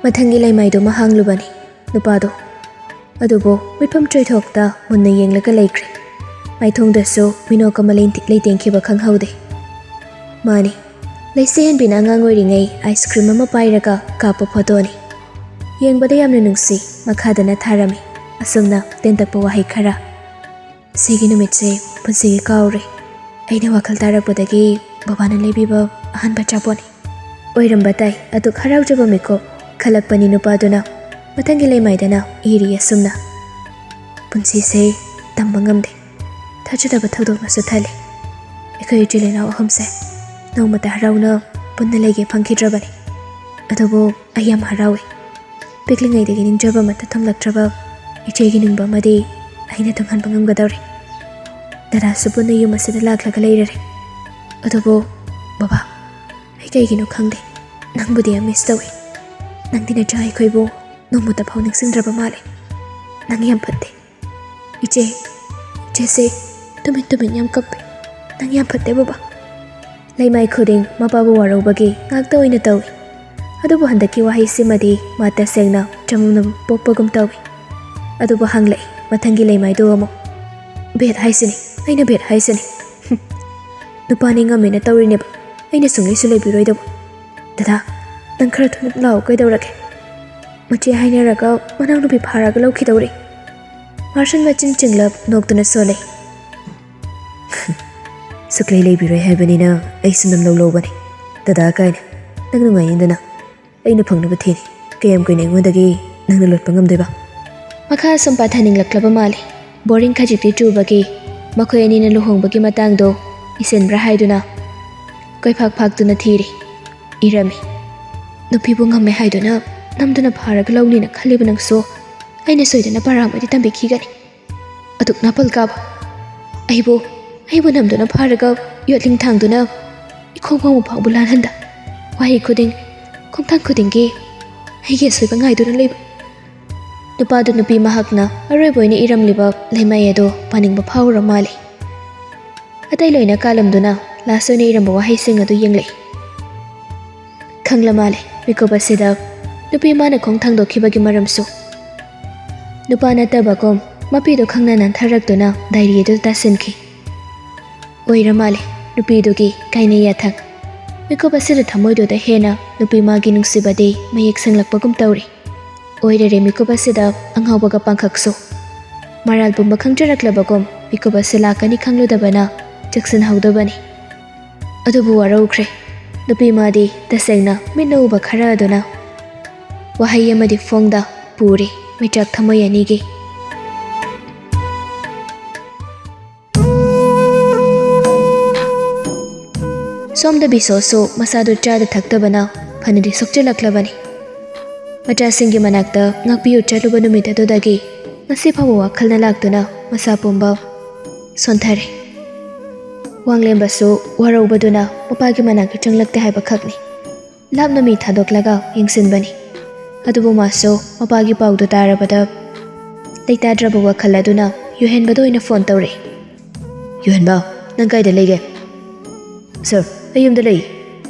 ꯃꯊꯪꯒꯤ ꯂꯩꯃꯥꯏꯗꯨꯃ ꯍꯥꯡꯂꯨꯕꯅꯤ ꯅꯨꯄꯥꯗꯣ꯫ ꯑꯗꯨꯕꯨ ꯃꯤꯠꯐꯝ ꯆꯣꯏꯊꯣꯛꯇ ꯃꯨꯟꯅ ꯌꯦꯡꯂꯒ ꯂꯩꯈ꯭ꯔꯦ꯫ ꯃꯥꯏꯊꯣꯡꯗꯁꯨ ꯃꯤꯅꯣꯛ ꯑꯃ ꯂꯩꯇꯦꯡꯈꯤꯕ ꯈꯪꯍꯧꯗꯦ꯫ ꯃꯥꯅꯤ, ꯂꯩꯁꯦ ꯍꯦꯟꯕꯤꯅ ꯑꯉꯥꯡ ꯑꯣꯏꯔꯤꯉꯩ ꯑꯥꯏꯁ ꯀ꯭ꯔꯤꯝ ꯑꯃ ꯄꯥꯏꯔꯒ ꯀꯥꯞꯄ ꯐꯣꯇꯣꯅꯤ꯫ ꯌꯦꯡꯕꯗ ꯌꯥꯝꯅ ꯅꯨꯡꯁꯤ, ꯃꯈꯥꯗꯅ ꯊꯥꯔꯝꯃꯤ ꯑꯁꯨꯝꯅ ꯇꯦꯟꯇꯛꯄ ꯋꯥꯍꯩ ꯈꯔ꯫ ꯁꯤꯒꯤ ꯅꯨꯃꯤꯠꯁꯦ ꯄꯨꯟꯁꯤꯒꯤ ꯀꯥꯎꯔꯦ꯫ ꯑꯩꯅ ꯋꯥꯈꯜ ꯇꯥꯔꯛꯄꯗꯒꯤ ꯕꯕꯥꯅ ꯂꯩꯕꯤꯕ ꯑꯍꯥꯟꯕ ꯑꯆꯥꯄꯣꯠꯅꯤ꯫ ꯑꯣꯏꯔꯝꯕ ꯇꯥꯏ ꯑꯗꯨꯛ ꯍꯔꯥꯎꯖꯕ ꯃꯤꯀꯨꯞ ꯈꯜꯂꯛꯄꯅꯤ ꯅꯨꯄꯥꯗꯨꯅ꯫ ꯃꯊꯪꯒꯤ ꯂꯩꯃꯥꯏꯗꯅ ꯏꯔꯤ ꯑꯁꯨꯝꯅ: ꯄꯨꯟꯁꯤꯁꯦ ꯇꯝꯕ ꯉꯝꯗꯦ, ꯊꯥꯖꯗꯕ ꯊꯧꯗꯣꯛꯅꯁꯨ ꯊꯜꯂꯤ꯫ ꯑꯩꯈꯣꯏ ꯏꯆꯤꯜ ꯏꯅꯥꯎ ꯑꯍꯨꯝꯁꯦ ꯅꯣꯡꯃꯇ ꯍꯔꯥꯎꯅ ꯄꯨꯟꯅ ꯂꯩꯒꯦ ꯐꯪꯈꯤꯗ꯭ꯔꯕꯅꯤ꯫ ꯑꯗꯨꯕꯨ ꯑꯩ ꯌꯥꯝ ꯍꯔꯥꯎꯏ꯫ ꯄꯤꯛꯂꯤꯉꯩꯗꯒꯤ ꯅꯤꯡꯖꯕ ꯑꯃꯠꯇ ꯊꯨꯡꯂꯛꯇ꯭ꯔꯕ ꯏꯆꯦꯒꯤ ꯅꯤꯡꯕ ꯑꯃꯗꯤ ꯑꯩꯅ ꯊꯨꯡꯍꯟꯕ ꯉꯝꯒꯗꯧꯔꯦ꯫ ꯗꯗꯥꯁꯨ ꯄꯨꯟꯅ ꯌꯨꯝ ꯑꯁꯤꯗ ꯂꯥꯛꯂꯒ ꯂꯩꯔꯔꯦ꯫ ꯑꯗꯨꯕꯨ ꯕꯕꯥ, ꯑꯩ ꯀꯩꯒꯤꯅꯣ ꯈꯪꯗꯦ, ꯅꯪꯕꯨꯗꯤ ꯌꯥꯝ ꯃꯤꯁ ꯇꯧꯏ꯫ ꯅꯪꯗꯤ ꯅꯆꯥ ꯑꯩꯈꯣꯏꯕꯨ ꯅꯣꯡꯃꯇ ꯐꯥꯎ ꯅꯤꯡꯁꯤꯡꯗ꯭ꯔꯕ ꯃꯥꯜꯂꯦ꯫ ꯅꯪ ꯌꯥꯝ ꯐꯠꯇꯦ ꯏꯆꯦ꯫ ꯏꯆꯦꯁꯦ ꯇꯨꯃꯤꯟ ꯇꯨꯃꯤꯟ ꯌꯥꯝ ꯀꯞꯄꯦ꯫ ꯅꯪ ꯌꯥꯝ ꯐꯠꯇꯦ ꯕꯕꯥ꯫ ꯂꯩꯃꯥꯏ ꯈꯨꯗꯤꯡ ꯃꯄꯥꯕꯨ ꯋꯥꯔꯧꯕꯒꯤ ꯉꯥꯛꯇ ꯑꯣꯏꯅ ꯇꯧꯏ꯫ ꯑꯗꯨꯕꯨ ꯍꯟꯗꯛꯀꯤ ꯋꯥꯍꯩꯁꯤꯃꯗꯤ ꯃꯥ ꯇꯁꯦꯡꯅ ꯆꯃꯝꯅꯕ ꯄꯣꯛꯄꯒꯨꯝ ꯇꯧꯏ꯫ ꯑꯗꯨꯕꯨ ꯍꯪꯂꯛꯏ ꯃꯊꯪꯒꯤ ꯂꯩꯃꯥꯏꯗꯨ ꯑꯃꯨꯛ: ꯚꯦꯠ ꯍꯥꯏꯁꯤꯅꯤ, ꯑꯩꯅ ꯚꯦꯠ ꯍꯥꯏꯁꯤꯅꯤ꯫ ꯍꯨꯝ꯫ ꯅꯨꯄꯥꯅꯤ ꯉꯝꯃꯦꯅ ꯇꯧꯔꯤꯅꯦꯕ, ꯑꯩꯅ ꯁꯨꯡꯂꯩꯁꯨ ꯂꯩꯕꯤꯔꯣꯏꯗꯧꯕ꯫ ꯗꯗꯥ, ꯅꯪ ꯈꯔ ꯊꯨꯅ ꯂꯥꯛꯑꯣ ꯀꯩꯗꯧꯔꯒꯦ? ꯃꯆꯦ ꯍꯥꯏꯅꯔꯒ ꯃꯅꯥꯎꯅꯨꯄꯤ ꯐꯥꯔꯒ ꯂꯧꯈꯤꯗꯧꯔꯦ꯫ ꯃꯥꯔꯁꯟ ꯃꯆꯤꯟ ꯆꯤꯡꯂꯞ ꯅꯣꯛꯇꯨꯅ ꯁꯣꯜꯂꯦ꯫ ꯁꯨꯛꯂꯩ ꯂꯩꯕꯤꯔꯣꯏ ꯍꯥꯏꯕꯅꯤꯅ ꯑꯩꯁꯨ ꯅꯝꯂꯧ ꯂꯧꯕꯅꯤ꯫ ꯗꯗꯥ ꯀꯥꯏꯅ ꯅꯪ ꯅꯨꯡꯉꯥꯏꯅꯤꯗꯅ꯫ ꯑꯩꯅ ꯐꯪꯅꯕ ꯊꯤꯅꯤ꯫ ꯀꯌꯥꯝ ꯀꯨꯏꯅ ꯑꯩꯉꯣꯟꯗꯒꯤ ꯅꯪꯅ ꯂꯣꯠꯄ ꯉꯝꯗꯣꯏꯕ? ꯃꯈꯥ ꯁꯨꯝ ꯄꯥꯊꯅꯤꯡꯂꯛꯂꯕ ꯃꯥꯜꯂꯦ꯫ ꯕꯣꯔꯤꯡ ꯈꯖꯤꯛꯇꯤ ꯆꯨꯕꯒꯤ ꯃꯈꯣꯏ ꯑꯅꯤꯅ ꯂꯨꯍꯣꯡꯕꯒꯤ ꯃꯇꯥꯡꯗꯣ ꯏꯁꯤꯟꯕ꯭ꯔꯥ ꯍꯥꯏꯗꯨꯅ ꯀꯣꯏꯐꯥꯛ ꯐꯥꯛꯇꯨꯅ ꯊꯤꯔꯤ꯫ ꯏꯔꯝꯃꯤ: ꯅꯨꯄꯤꯕꯨ ꯉꯝꯃꯦ ꯍꯥꯏꯗꯨꯅ ꯅꯝꯗꯨꯅ ꯐꯥꯔꯒ ꯂꯧꯅꯤꯅ ꯈꯜꯂꯤꯕ ꯅꯪꯁꯨ ꯑꯩꯅ ꯁꯣꯏꯗꯅ ꯄꯔꯥ ꯑꯃꯗꯤ ꯇꯝꯕꯤꯈꯤꯒꯅꯤ꯫ ꯑꯗꯨꯛ ꯅꯥꯄꯜ ꯀꯥꯕ ꯑꯩꯕꯨ ꯑꯩꯕꯨ ꯅꯝꯗꯨꯅ ꯐꯥꯔꯒ ꯌꯣꯠꯂꯤꯡ ꯊꯥꯡꯗꯨꯅ ꯏꯈꯣꯡ ꯐꯥꯎꯕ ꯐꯥꯎꯕ ꯂꯥꯟꯍꯟꯗ, ꯋꯥꯍꯩ ꯈꯨꯗꯤꯡ, ꯈꯣꯡꯊꯥꯡ ꯈꯨꯗꯤꯡꯒꯤ ꯑꯩꯒꯤ ꯑꯁꯣꯏꯕ ꯉꯥꯏꯗꯨꯅ ꯂꯩꯕ ꯅꯨꯄꯥꯗꯨ ꯅꯨꯄꯤ ꯃꯍꯥꯛꯅ ꯑꯔꯣꯏꯕ ꯑꯣꯏꯅ ꯏꯔꯝꯂꯤꯕ ꯂꯩꯃꯥꯏ ꯑꯗꯨ ꯄꯥꯅꯤꯡꯕ ꯐꯥꯎꯔ ꯃꯥꯜꯂꯤ꯫ ꯑꯇꯩ ꯂꯣꯏꯅ ꯀꯥꯂꯝꯗꯨꯅ ꯂꯥꯁ ꯑꯣꯏꯅ ꯏꯔꯝꯕ ꯋꯥꯍꯩꯁꯤꯡ ꯑꯗꯨ ꯌꯦꯡꯂꯛꯏ꯫ ꯈꯪꯂ ꯃꯥꯜꯂꯦ ꯃꯤꯀꯨꯞ ꯑꯁꯤꯗ ꯅꯨꯄꯤ ꯃꯥꯅ ꯈꯣꯡ ꯊꯥꯡꯗꯣꯛꯈꯤꯕꯒꯤ ꯃꯔꯝꯁꯨ꯫ ꯅꯨꯄꯥ ꯅꯠꯇꯕꯒꯨꯝ ꯃꯄꯤꯗꯣ ꯈꯪꯅ ꯅꯥꯟꯊꯔꯛꯇꯨꯅ ꯗꯥꯏꯔꯤ ꯑꯗꯨ ꯇꯥꯁꯤꯟꯈꯤ꯫ ꯑꯣꯏꯔ ꯃꯥꯜꯂꯦ ꯅꯨꯄꯤꯗꯨꯒꯤ ꯀꯥꯏꯅ ꯌꯥꯊꯪ꯫ ꯃꯤꯀꯨꯞ ꯑꯁꯤꯗ ꯊꯃꯣꯏꯗꯨꯗ ꯍꯦꯟꯅ ꯅꯨꯄꯤ ꯃꯥꯒꯤ ꯅꯨꯡꯁꯤꯕꯗꯤ ꯃꯌꯦꯛ ꯁꯦꯡꯂꯛꯄꯒꯨꯝ ꯇꯧꯔꯤ꯫ ꯑꯣꯏꯔꯔꯦ ꯃꯤꯀꯨꯞ ꯑꯁꯤꯗ ꯑꯉꯥꯎꯕꯒ ꯄꯥꯡꯈꯛꯁꯨ꯫ ꯃꯔꯥꯜ ꯄꯨꯝꯕ ꯈꯪꯖꯔꯛꯂꯕꯒꯨꯝ ꯃꯤꯀꯨꯞ ꯑꯁꯤ ꯂꯥꯛꯀꯅꯤ ꯈꯪꯂꯨꯗꯕꯅ ꯆꯦꯛꯁꯤꯟꯍꯧꯗꯕꯅꯤ꯫ ꯑꯗꯨꯕꯨ ꯋꯥꯔꯧꯈ꯭ꯔꯦ꯫ ꯅꯨꯄꯤ ꯃꯥꯗꯤ ꯇꯁꯦꯡꯅ ꯃꯤꯠꯅ ꯎꯕ ꯈꯔ ꯑꯗꯨꯅ ꯋꯥꯍꯩ ꯑꯃꯗꯤ ꯐꯣꯡꯗ ꯄꯨꯔꯤ ꯃꯩꯆꯥꯛ ꯊꯃꯣꯏ ꯑꯅꯤꯒꯤ꯫ ꯁꯣꯝꯗ ꯕꯤꯁꯣꯁꯨ ꯃꯁꯥꯗꯨ ꯆꯥꯗ ꯊꯛꯇꯕꯅ ꯐꯅꯗꯤ ꯁꯣꯛꯆꯤꯜꯂꯛꯂꯕꯅꯤ꯫ ꯃꯆꯥꯁꯤꯡꯒꯤ ꯃꯅꯥꯛꯇ ꯉꯥꯛꯄꯤꯌꯨ ꯆꯠꯂꯨꯕ ꯅꯨꯃꯤꯠ ꯑꯗꯨꯗꯒꯤ ꯉꯁꯤ ꯐꯥꯎꯕ ꯋꯥꯈꯜꯅ ꯂꯥꯛꯇꯨꯅ ꯃꯁꯥ ꯄꯨꯝꯕ ꯁꯣꯟꯊꯔꯦ꯫ ꯋꯥꯡꯂꯦꯝꯕꯁꯨ ꯋꯥꯔꯧꯕꯗꯨꯅ ꯃꯄꯥꯒꯤ ꯃꯅꯥꯛꯇ ꯆꯪꯂꯛꯇꯦ ꯍꯥꯏꯕ ꯈꯛꯅꯤ꯫ ꯂꯥꯞꯅ ꯃꯤ ꯊꯥꯗꯣꯛꯂꯒ ꯌꯦꯡꯁꯤꯟꯕꯅꯤ꯫ ꯑꯗꯨꯕꯨ ꯃꯥꯁꯨ ꯃꯄꯥꯒꯤ ꯄꯥꯎꯗꯨ ꯇꯥꯔꯕꯗ ꯂꯩꯇꯥꯗ꯭ꯔꯕ ꯋꯥꯈꯜ ꯑꯗꯨꯅ ꯌꯨꯍꯦꯟꯕꯗ ꯑꯣꯏꯅ ꯐꯣꯟ ꯇꯧꯔꯛꯏ꯫ "ꯌꯨꯍꯦꯟꯕ, ꯅꯪ ꯀꯥꯏꯗ ꯂꯩꯒꯦ?" "ꯁꯥꯔ, ꯑꯩ ꯌꯨꯝꯗ ꯂꯩ꯫"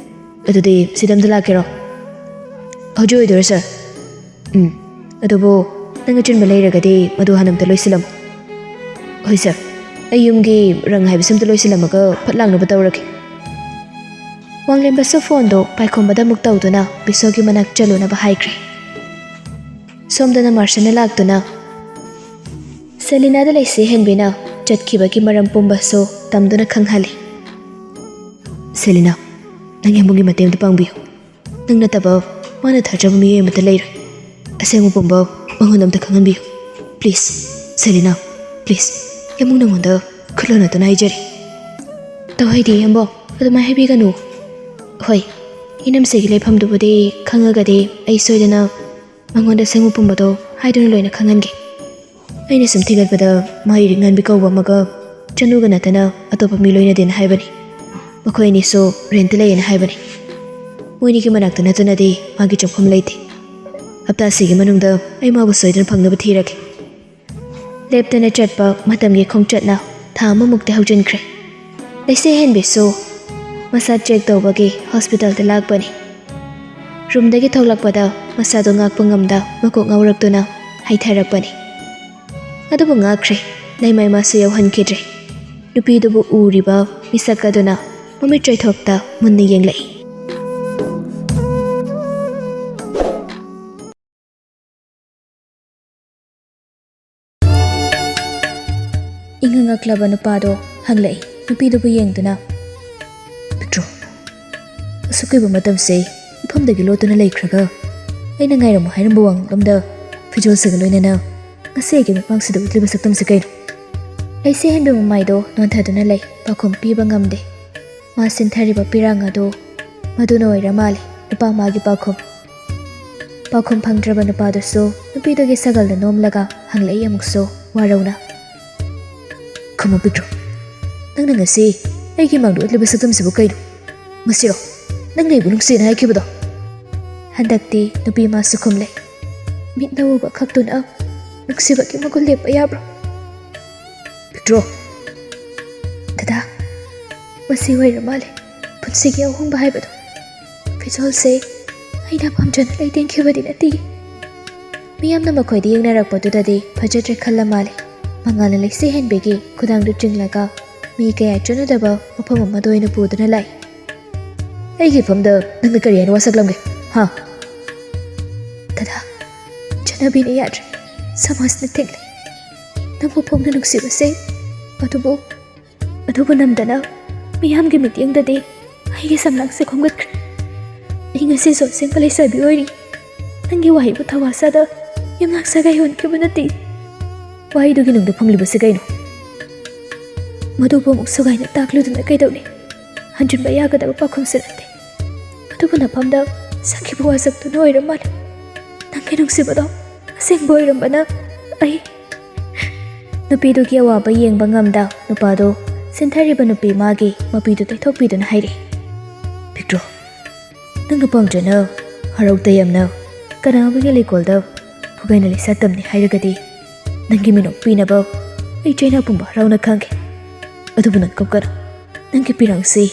"ꯑꯗꯨꯗꯤ ꯁꯤꯗ ꯑꯝꯇ ꯂꯥꯛꯀꯦꯔꯣ?" "ꯍꯧꯖꯤꯛ ꯑꯣꯏꯗꯣꯏꯔꯣ ꯁꯥꯔ?" "ꯎꯝ, ꯑꯗꯨꯕꯨ ꯅꯪ ꯑꯆꯤꯟꯕ ꯂꯩꯔꯒꯗꯤ ꯃꯗꯨ ꯍꯥꯟꯅ ꯑꯝꯇ ꯂꯣꯏꯁꯤꯜꯂꯝꯃꯨ꯫" "ꯍꯣꯏ ꯁꯥꯔ, ꯑꯩ ꯌꯨꯝꯒꯤ ꯔꯪ ꯍꯥꯏꯕꯁꯤ ꯑꯝꯇ ꯂꯣꯏꯁꯤꯜꯂꯝꯃꯒ ꯐꯠ ꯂꯥꯡꯅꯕ ꯇꯧꯔꯒꯦ꯫" ꯋꯥꯡꯂꯦꯝꯕꯁꯨ ꯐꯣꯟꯗꯣ ꯄꯥꯏꯈꯣꯝꯕꯗ ꯑꯃꯨꯛ ꯇꯧꯗꯨꯅ ꯕꯤꯁꯣꯒꯤ ꯃꯅꯥꯛ ꯆꯠꯂꯨꯅꯕ ꯍꯥꯏꯈ꯭ꯔꯦ꯫ ꯁꯣꯝꯗꯅ ꯃꯥꯔꯁꯟꯅ ꯂꯥꯛꯇꯨꯅ ꯁꯦꯂꯤꯅꯥꯗ ꯂꯩꯁꯤ ꯍꯦꯟꯕꯤꯅ ꯆꯠꯈꯤꯕꯒꯤ ꯃꯔꯝ ꯄꯨꯝꯕꯁꯨ ꯇꯝꯗꯨꯅ ꯈꯪꯍꯜꯂꯤ꯫ "ꯁꯦꯂꯤꯅꯥ, ꯅꯪ ꯌꯥꯝꯕꯨꯡꯒꯤ ꯃꯇꯦꯡ ꯑꯝꯇ ꯄꯥꯡꯕꯤꯌꯨ꯫ ꯅꯪ ꯅꯠꯇꯕ ꯃꯥꯅ ꯊꯥꯖꯕ ꯃꯤꯑꯣꯏ ꯑꯃꯠꯇ ꯂꯩꯔꯣꯏ꯫ ꯑꯁꯦꯡꯕ ꯄꯨꯝꯕ ꯃꯉꯣꯟꯗ ꯑꯝꯇ ꯈꯪꯍꯟꯕꯤꯌꯨ꯫ Please, ꯁꯦꯂꯤꯅꯥ, please. ꯌꯥꯝꯕꯨꯡ ꯅꯪꯉꯣꯟꯗ ꯈꯨꯂꯣꯟꯅꯗꯨꯅ ꯍꯥꯏꯖꯔꯤ꯫" "ꯇꯧꯍꯩꯗꯦ ꯌꯥꯝꯕꯨꯡ, ꯑꯗꯨꯃꯥꯏꯅ ꯍꯥꯏꯕꯤꯒꯅꯨ꯫" "ꯍꯣꯏ, ꯏꯅꯝꯁꯤꯒꯤ ꯂꯩꯐꯝꯗꯨꯕꯨꯗꯤ ꯈꯪꯉꯒꯗꯤ ꯑꯩ ꯁꯣꯏꯗꯅ ꯃꯉꯣꯟꯗ ꯑꯁꯦꯡꯕ ꯄꯨꯝꯕꯗꯣ ꯍꯥꯏꯗꯨꯅ ꯂꯣꯏꯅ ꯈꯪꯍꯟꯒꯦ꯫" ꯑꯩꯅ ꯁꯨꯝ ꯊꯤꯒꯠꯄꯗ ꯃꯍꯩꯔꯤ ꯉꯥꯟꯕꯤ ꯀꯧꯕ ꯑꯃꯒ ꯆꯅꯨꯒ ꯅꯠꯇꯅ ꯑꯇꯣꯞꯄ ꯃꯤ ꯂꯣꯏꯅꯗꯦꯅ ꯍꯥꯏꯕꯅꯤ꯫ ꯃꯈꯣꯏ ꯑꯅꯤꯁꯨ ꯔꯦꯟꯠꯇ ꯂꯩꯌꯦꯅ ꯍꯥꯏꯕꯅꯤ꯫ ꯃꯣꯏꯅꯤꯒꯤ ꯃꯅꯥꯛꯇ ꯅꯠꯇꯅꯗꯤ ꯃꯥꯒꯤ ꯆꯪꯐꯝ ꯂꯩꯇꯦ꯫ ꯍꯞꯇꯥꯁꯤꯒꯤ ꯃꯅꯨꯡꯗ ꯑꯩ ꯃꯥꯕꯨ ꯁꯣꯏꯗꯅ ꯐꯪꯅꯕ ꯊꯤꯔꯒꯦ꯫ ꯂꯦꯞꯇꯅ ꯆꯠꯄ ꯃꯇꯝꯒꯤ ꯈꯣꯡꯆꯠꯅ ꯊꯥ ꯑꯃꯃꯨꯛꯇꯤ ꯍꯧꯖꯤꯟꯈ꯭ꯔꯦ꯫ ꯂꯩꯁꯦ ꯍꯦꯟꯕꯤꯁꯨ ꯃꯁꯥ ꯆꯦꯛ ꯇꯧꯕꯒꯤ ꯍꯣꯁꯄꯤꯇꯥꯜꯗ ꯂꯥꯛꯄꯅꯤ꯫ ꯔꯨꯝꯗꯒꯤ ꯊꯣꯛꯂꯛꯄꯗ ꯃꯁꯥꯗꯣ ꯉꯥꯛꯄ ꯉꯝꯗ ꯃꯀꯣꯛ ꯉꯥꯎꯔꯛꯇꯨꯅ ꯍꯥꯏꯊꯔꯛꯄꯅꯤ꯫ ꯑꯗꯨꯕꯨ ꯉꯥꯛꯈ꯭ꯔꯦ, ꯂꯩꯃꯥꯏ ꯃꯥꯁꯨ ꯌꯧꯍꯟꯈꯤꯗ꯭ꯔꯦ꯫ ꯅꯨꯄꯤꯗꯨꯕꯨ ꯎꯔꯤꯕ ꯃꯤꯁꯛ ꯑꯗꯨꯅ ꯃꯃꯤꯠ ꯆꯣꯏꯊꯣꯛꯇ ꯃꯨꯟꯅ ꯌꯦꯡꯂꯛꯏ꯫ ꯏꯉꯛ ꯉꯛꯂꯕ ꯅꯨꯄꯥꯗꯣ ꯍꯪꯂꯛꯏ, ꯅꯨꯄꯤꯗꯨꯕꯨ ꯌꯦꯡꯗꯨꯅ꯫ "ꯄꯤꯛꯇ꯭ꯔꯣ, ꯑꯁꯨꯛ ꯀꯨꯏꯕ ꯃꯇꯝꯁꯦ ꯃꯐꯝꯗꯒꯤ ꯂꯣꯠꯇꯨꯅ ꯂꯩꯈ꯭ꯔꯒ, ꯑꯩꯅ ꯉꯥꯏꯔꯝꯃꯨ ꯍꯥꯏꯔꯝꯕ ꯋꯥꯉꯥꯡꯂꯣꯝꯗ ꯐꯤꯖꯣꯜꯁꯤꯒ ꯂꯣꯏꯅꯅ ꯉꯁꯤ ꯑꯩꯒꯤ ꯃꯤꯠꯃꯥꯡꯁꯤꯗ ꯎꯠꯂꯤꯕ ꯁꯛꯇꯝꯁꯤ ꯀꯩꯅꯣ?" ꯂꯩꯁꯦ ꯍꯦꯟꯕꯤ ꯃꯃꯥꯏꯗꯣ ꯅꯣꯟꯊꯗꯨꯅ ꯂꯩ, ꯄꯥꯎꯈꯨꯝ ꯄꯤꯕ ꯉꯝꯗꯦ꯫ ꯃꯥ ꯁꯤꯟꯊꯔꯤꯕ ꯄꯤꯔꯥꯡ ꯑꯗꯨ ꯃꯗꯨꯅ ꯑꯣꯏꯔ ꯃꯥꯜꯂꯦ, ꯅꯨꯄꯥ ꯃꯥꯒꯤ ꯄꯥꯎꯈꯨꯝ꯫ ꯄꯥꯎꯈꯨꯝ ꯐꯪꯗ꯭ꯔꯕ ꯅꯨꯄꯥꯗꯨꯁꯨ ꯅꯨꯄꯤꯗꯨꯒꯤ ꯁꯒꯜꯗ ꯅꯣꯝꯂꯒ ꯍꯪꯂꯛꯏ ꯑꯃꯨꯛꯁꯨ ꯋꯥꯔꯧꯅ꯫ "ꯈꯨꯝꯃꯨ ꯄꯤꯛꯇ꯭ꯔꯣ, ꯅꯪꯅ ꯉꯁꯤ ꯑꯩꯒꯤ ꯃꯥꯡꯗ ꯎꯠꯂꯤꯕ ꯁꯛꯇꯝꯁꯤꯕꯨ ꯀꯩꯅꯣ? ꯃꯁꯤꯔꯣ ꯅꯪꯅ ꯑꯩꯕꯨ ꯅꯨꯡꯁꯤꯅ ꯍꯥꯏꯈꯤꯕꯗꯣ?" ꯍꯟꯗꯛꯇꯤ ꯅꯨꯄꯤ ꯃꯥꯁꯨ ꯈꯨꯝꯂꯦ꯫ ꯃꯤꯠꯅ ꯎꯕ ꯈꯛꯇꯨꯅ ꯅꯨꯡꯁꯤꯕꯒꯤ ꯃꯒꯨꯟ ꯂꯦꯞꯄ ꯌꯥꯕ꯭ꯔꯣ? ꯄꯤꯛꯇ꯭ꯔꯣ꯫ ꯗꯗꯥ, ꯃꯁꯤ ꯑꯣꯏꯔ ꯃꯥꯜꯂꯦ ꯄꯨꯟꯁꯤꯒꯤ ꯑꯍꯣꯡꯕ ꯍꯥꯏꯕꯗꯣ꯫ ꯐꯤꯖꯣꯜꯁꯦ ꯑꯩꯅ ꯄꯥꯝꯖꯅ ꯂꯩꯇꯦꯟꯈꯤꯕꯗꯤ ꯅꯠꯇꯦ꯫ ꯃꯤꯌꯥꯝꯅ ꯃꯈꯣꯏꯗ ꯌꯦꯡꯅꯔꯛꯄꯗꯨꯗꯗꯤ ꯐꯖꯗ꯭ꯔꯦ ꯈꯜꯂ ꯃꯥꯜꯂꯦ꯫ ꯃꯉꯥꯜꯅ ꯂꯩꯁꯦ ꯍꯦꯟꯕꯤꯒꯤ ꯈꯨꯗꯥꯡꯗꯨ ꯆꯤꯡꯂꯒ ꯃꯤ ꯀꯌꯥ ꯆꯠꯅꯗꯕ ꯃꯐꯝ ꯑꯃꯗ ꯑꯣꯏꯅ ꯄꯨꯗꯨꯅ ꯂꯥꯛꯏ꯫ "ꯑꯩꯒꯤ ꯏꯐꯝꯗ ꯅꯪꯅ ꯀꯔꯤ ꯍꯥꯏꯅ ꯋꯥꯁꯛꯂꯝꯒꯦ, ꯍꯥ?" ꯗꯗꯥ, ꯆꯠꯅꯕꯤꯅ ꯌꯥꯗ꯭ꯔꯦ, ꯁꯃꯥꯖꯅ ꯊꯤꯡꯂꯦ꯫ ꯅꯪꯕꯨ ꯐꯣꯡꯅ ꯅꯨꯡꯁꯤꯕꯁꯦ, ꯑꯗꯨꯕꯨ, ꯑꯗꯨꯕꯨ ꯅꯝꯗꯅ ꯃꯤꯌꯥꯝꯒꯤ ꯃꯤꯠꯌꯦꯡꯗꯗꯤ ꯑꯩꯒꯤ ꯁꯝꯂꯥꯡꯁꯦ ꯈꯣꯝꯒꯠꯈ꯭ꯔꯦ꯫ ꯑꯩ ꯉꯁꯤꯁꯨ ꯑꯁꯦꯡꯕ ꯂꯩꯁꯥꯕꯤ ꯑꯣꯏꯔꯤ꯫ ꯅꯪꯒꯤ ꯋꯥꯍꯩꯕꯨ ꯊꯋꯥ ꯁꯥꯗ ꯌꯨꯝꯅꯥꯛ ꯁꯥꯒꯩ ꯍꯣꯟꯈꯤꯕ ꯅꯠꯇꯦ꯫ ꯋꯥꯍꯩꯗꯨꯒꯤ ꯅꯨꯡꯗ ꯐꯨꯝꯂꯤꯕꯁꯤ ꯀꯩꯅꯣ? ꯃꯗꯨꯕꯨ ꯑꯃꯨꯛ ꯁꯨꯒꯥꯏꯅ ꯇꯥꯛꯂꯨꯗꯨꯅ ꯀꯩꯗꯧꯅꯤ? ꯍꯟꯖꯤꯟꯕ ꯌꯥꯒꯗꯕ ꯄꯥꯎꯈꯨꯝꯁꯨ ꯅꯠꯇꯦ꯫ ꯑꯗꯨꯕꯨ ꯅꯐꯝꯗ ꯁꯛꯈꯤꯕ ꯋꯥꯁꯛꯇꯨꯅ ꯑꯣꯏꯔ ꯃꯥꯜꯂꯦ꯫ ꯅꯪꯒꯤ ꯅꯨꯡꯁꯤꯕꯗꯣ ꯑꯁꯦꯡꯕ ꯑꯣꯏꯔꯝꯕꯅ ꯑꯩ ꯅꯨꯄꯤꯗꯨꯒꯤ ꯑꯋꯥꯕ ꯌꯦꯡꯕ ꯉꯝꯗ ꯅꯨꯄꯥꯗꯣ ꯁꯤꯟꯊꯔꯤꯕ ꯅꯨꯄꯤ ꯃꯥꯒꯤ ꯃꯄꯤꯗꯨ ꯇꯩꯊꯣꯛꯄꯤꯗꯨꯅ ꯍꯥꯏꯔꯛꯏ, "ꯄꯤꯛꯇ꯭ꯔꯣ, ꯅꯪꯅ ꯄꯥꯝꯖꯅ, ꯍꯔꯥꯎ ꯇꯌꯥꯝꯅ ꯀꯅꯥ ꯑꯃꯒꯤ ꯂꯩꯀꯣꯜꯗ ꯐꯨꯒꯥꯏꯅ ꯂꯩꯁꯥ ꯇꯝꯅꯤ ꯍꯥꯏꯔꯒꯗꯤ ꯅꯪꯒꯤ ꯃꯤꯅꯣꯛ ꯄꯤꯅꯕ ꯑꯩ ꯆꯩꯅꯥ ꯄꯨꯝꯕ ꯍꯔꯥꯎꯅ ꯈꯥꯡꯒꯦ꯫ ꯑꯗꯨꯕꯨ ꯅꯪ ꯀꯞꯀꯅꯨ꯫ ꯅꯪꯒꯤ ꯄꯤꯔꯥꯡꯁꯤ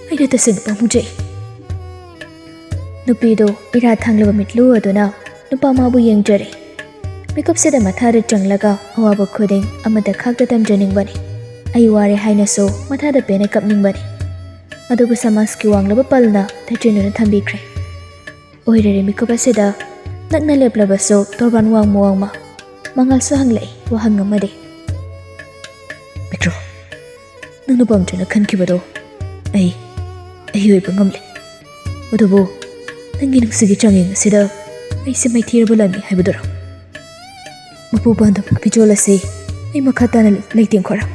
ꯑꯩꯅ ꯇꯁꯦꯡꯅ ꯄꯥꯝꯃꯨꯖꯩ꯫" ꯅꯨꯄꯤꯗꯨ ꯏꯔꯥ ꯊꯥꯡꯂꯕ ꯃꯤꯠꯂꯨ ꯑꯗꯨꯅ ꯅꯨꯄꯥ ꯃꯥꯕꯨ ꯌꯦꯡꯖꯔꯦ꯫ ꯃꯤꯀꯨꯞꯁꯤꯗ ꯃꯊꯥꯗ ꯆꯪꯂꯒ ꯑꯋꯥꯕ ꯈꯨꯗꯤꯡ ꯑꯃꯠꯇ ꯈꯥꯛꯇ ꯇꯝꯖꯅꯤꯡꯕꯅꯤ꯫ ꯑꯩ ꯋꯥꯔꯦ ꯍꯥꯏꯅꯁꯨ ꯃꯊꯥꯗ ꯄꯦꯟꯅ ꯀꯞꯅꯤꯡꯕꯅꯤ꯫ ꯑꯗꯨꯕꯨ ꯁꯃꯥꯖꯀꯤ ꯋꯥꯡꯂꯕ ꯄꯜꯅ ꯊꯠꯆꯤꯟꯗꯨꯅ ꯊꯝꯕꯤꯈ꯭ꯔꯦ꯫ ꯑꯣꯏꯔꯔꯦ ꯃꯤꯀꯨꯞ ꯑꯁꯤꯗ ꯅꯛꯅ ꯂꯦꯞꯂꯕꯁꯨ ꯇꯣꯔꯕꯥꯟ ꯋꯥꯡꯃ ꯋꯥꯡꯃ ꯃꯉꯥꯜꯁꯨ ꯍꯪꯂꯛꯏ ꯋꯥꯍꯪ ꯑꯃꯗꯤ꯫ "ꯄꯤꯛꯇ꯭ꯔꯣ, ꯅꯪꯅ ꯄꯥꯝꯖꯅ ꯈꯟꯈꯤꯕꯗꯣ ꯑꯩ, ꯑꯩ ꯑꯣꯏꯕ ꯉꯝꯂꯦ꯫ ꯑꯗꯨꯕꯨ ꯅꯪꯒꯤ ꯅꯨꯡꯁꯤꯒꯤ ꯆꯥꯡꯌꯦꯡ ꯑꯁꯤꯗ ꯑꯩꯁꯦ ꯃꯥꯏꯊꯤꯔꯕ ꯂꯥꯟꯃꯤ ꯍꯥꯏꯕꯗꯨꯔꯣ? ꯃꯄꯨ ꯄꯥꯟꯗꯕ ꯐꯤꯖꯣꯜ ꯑꯁꯤ ꯑꯩ ꯃꯈꯥ ꯇꯥꯅ ꯂꯩꯇꯦꯡꯈꯣꯔꯥ?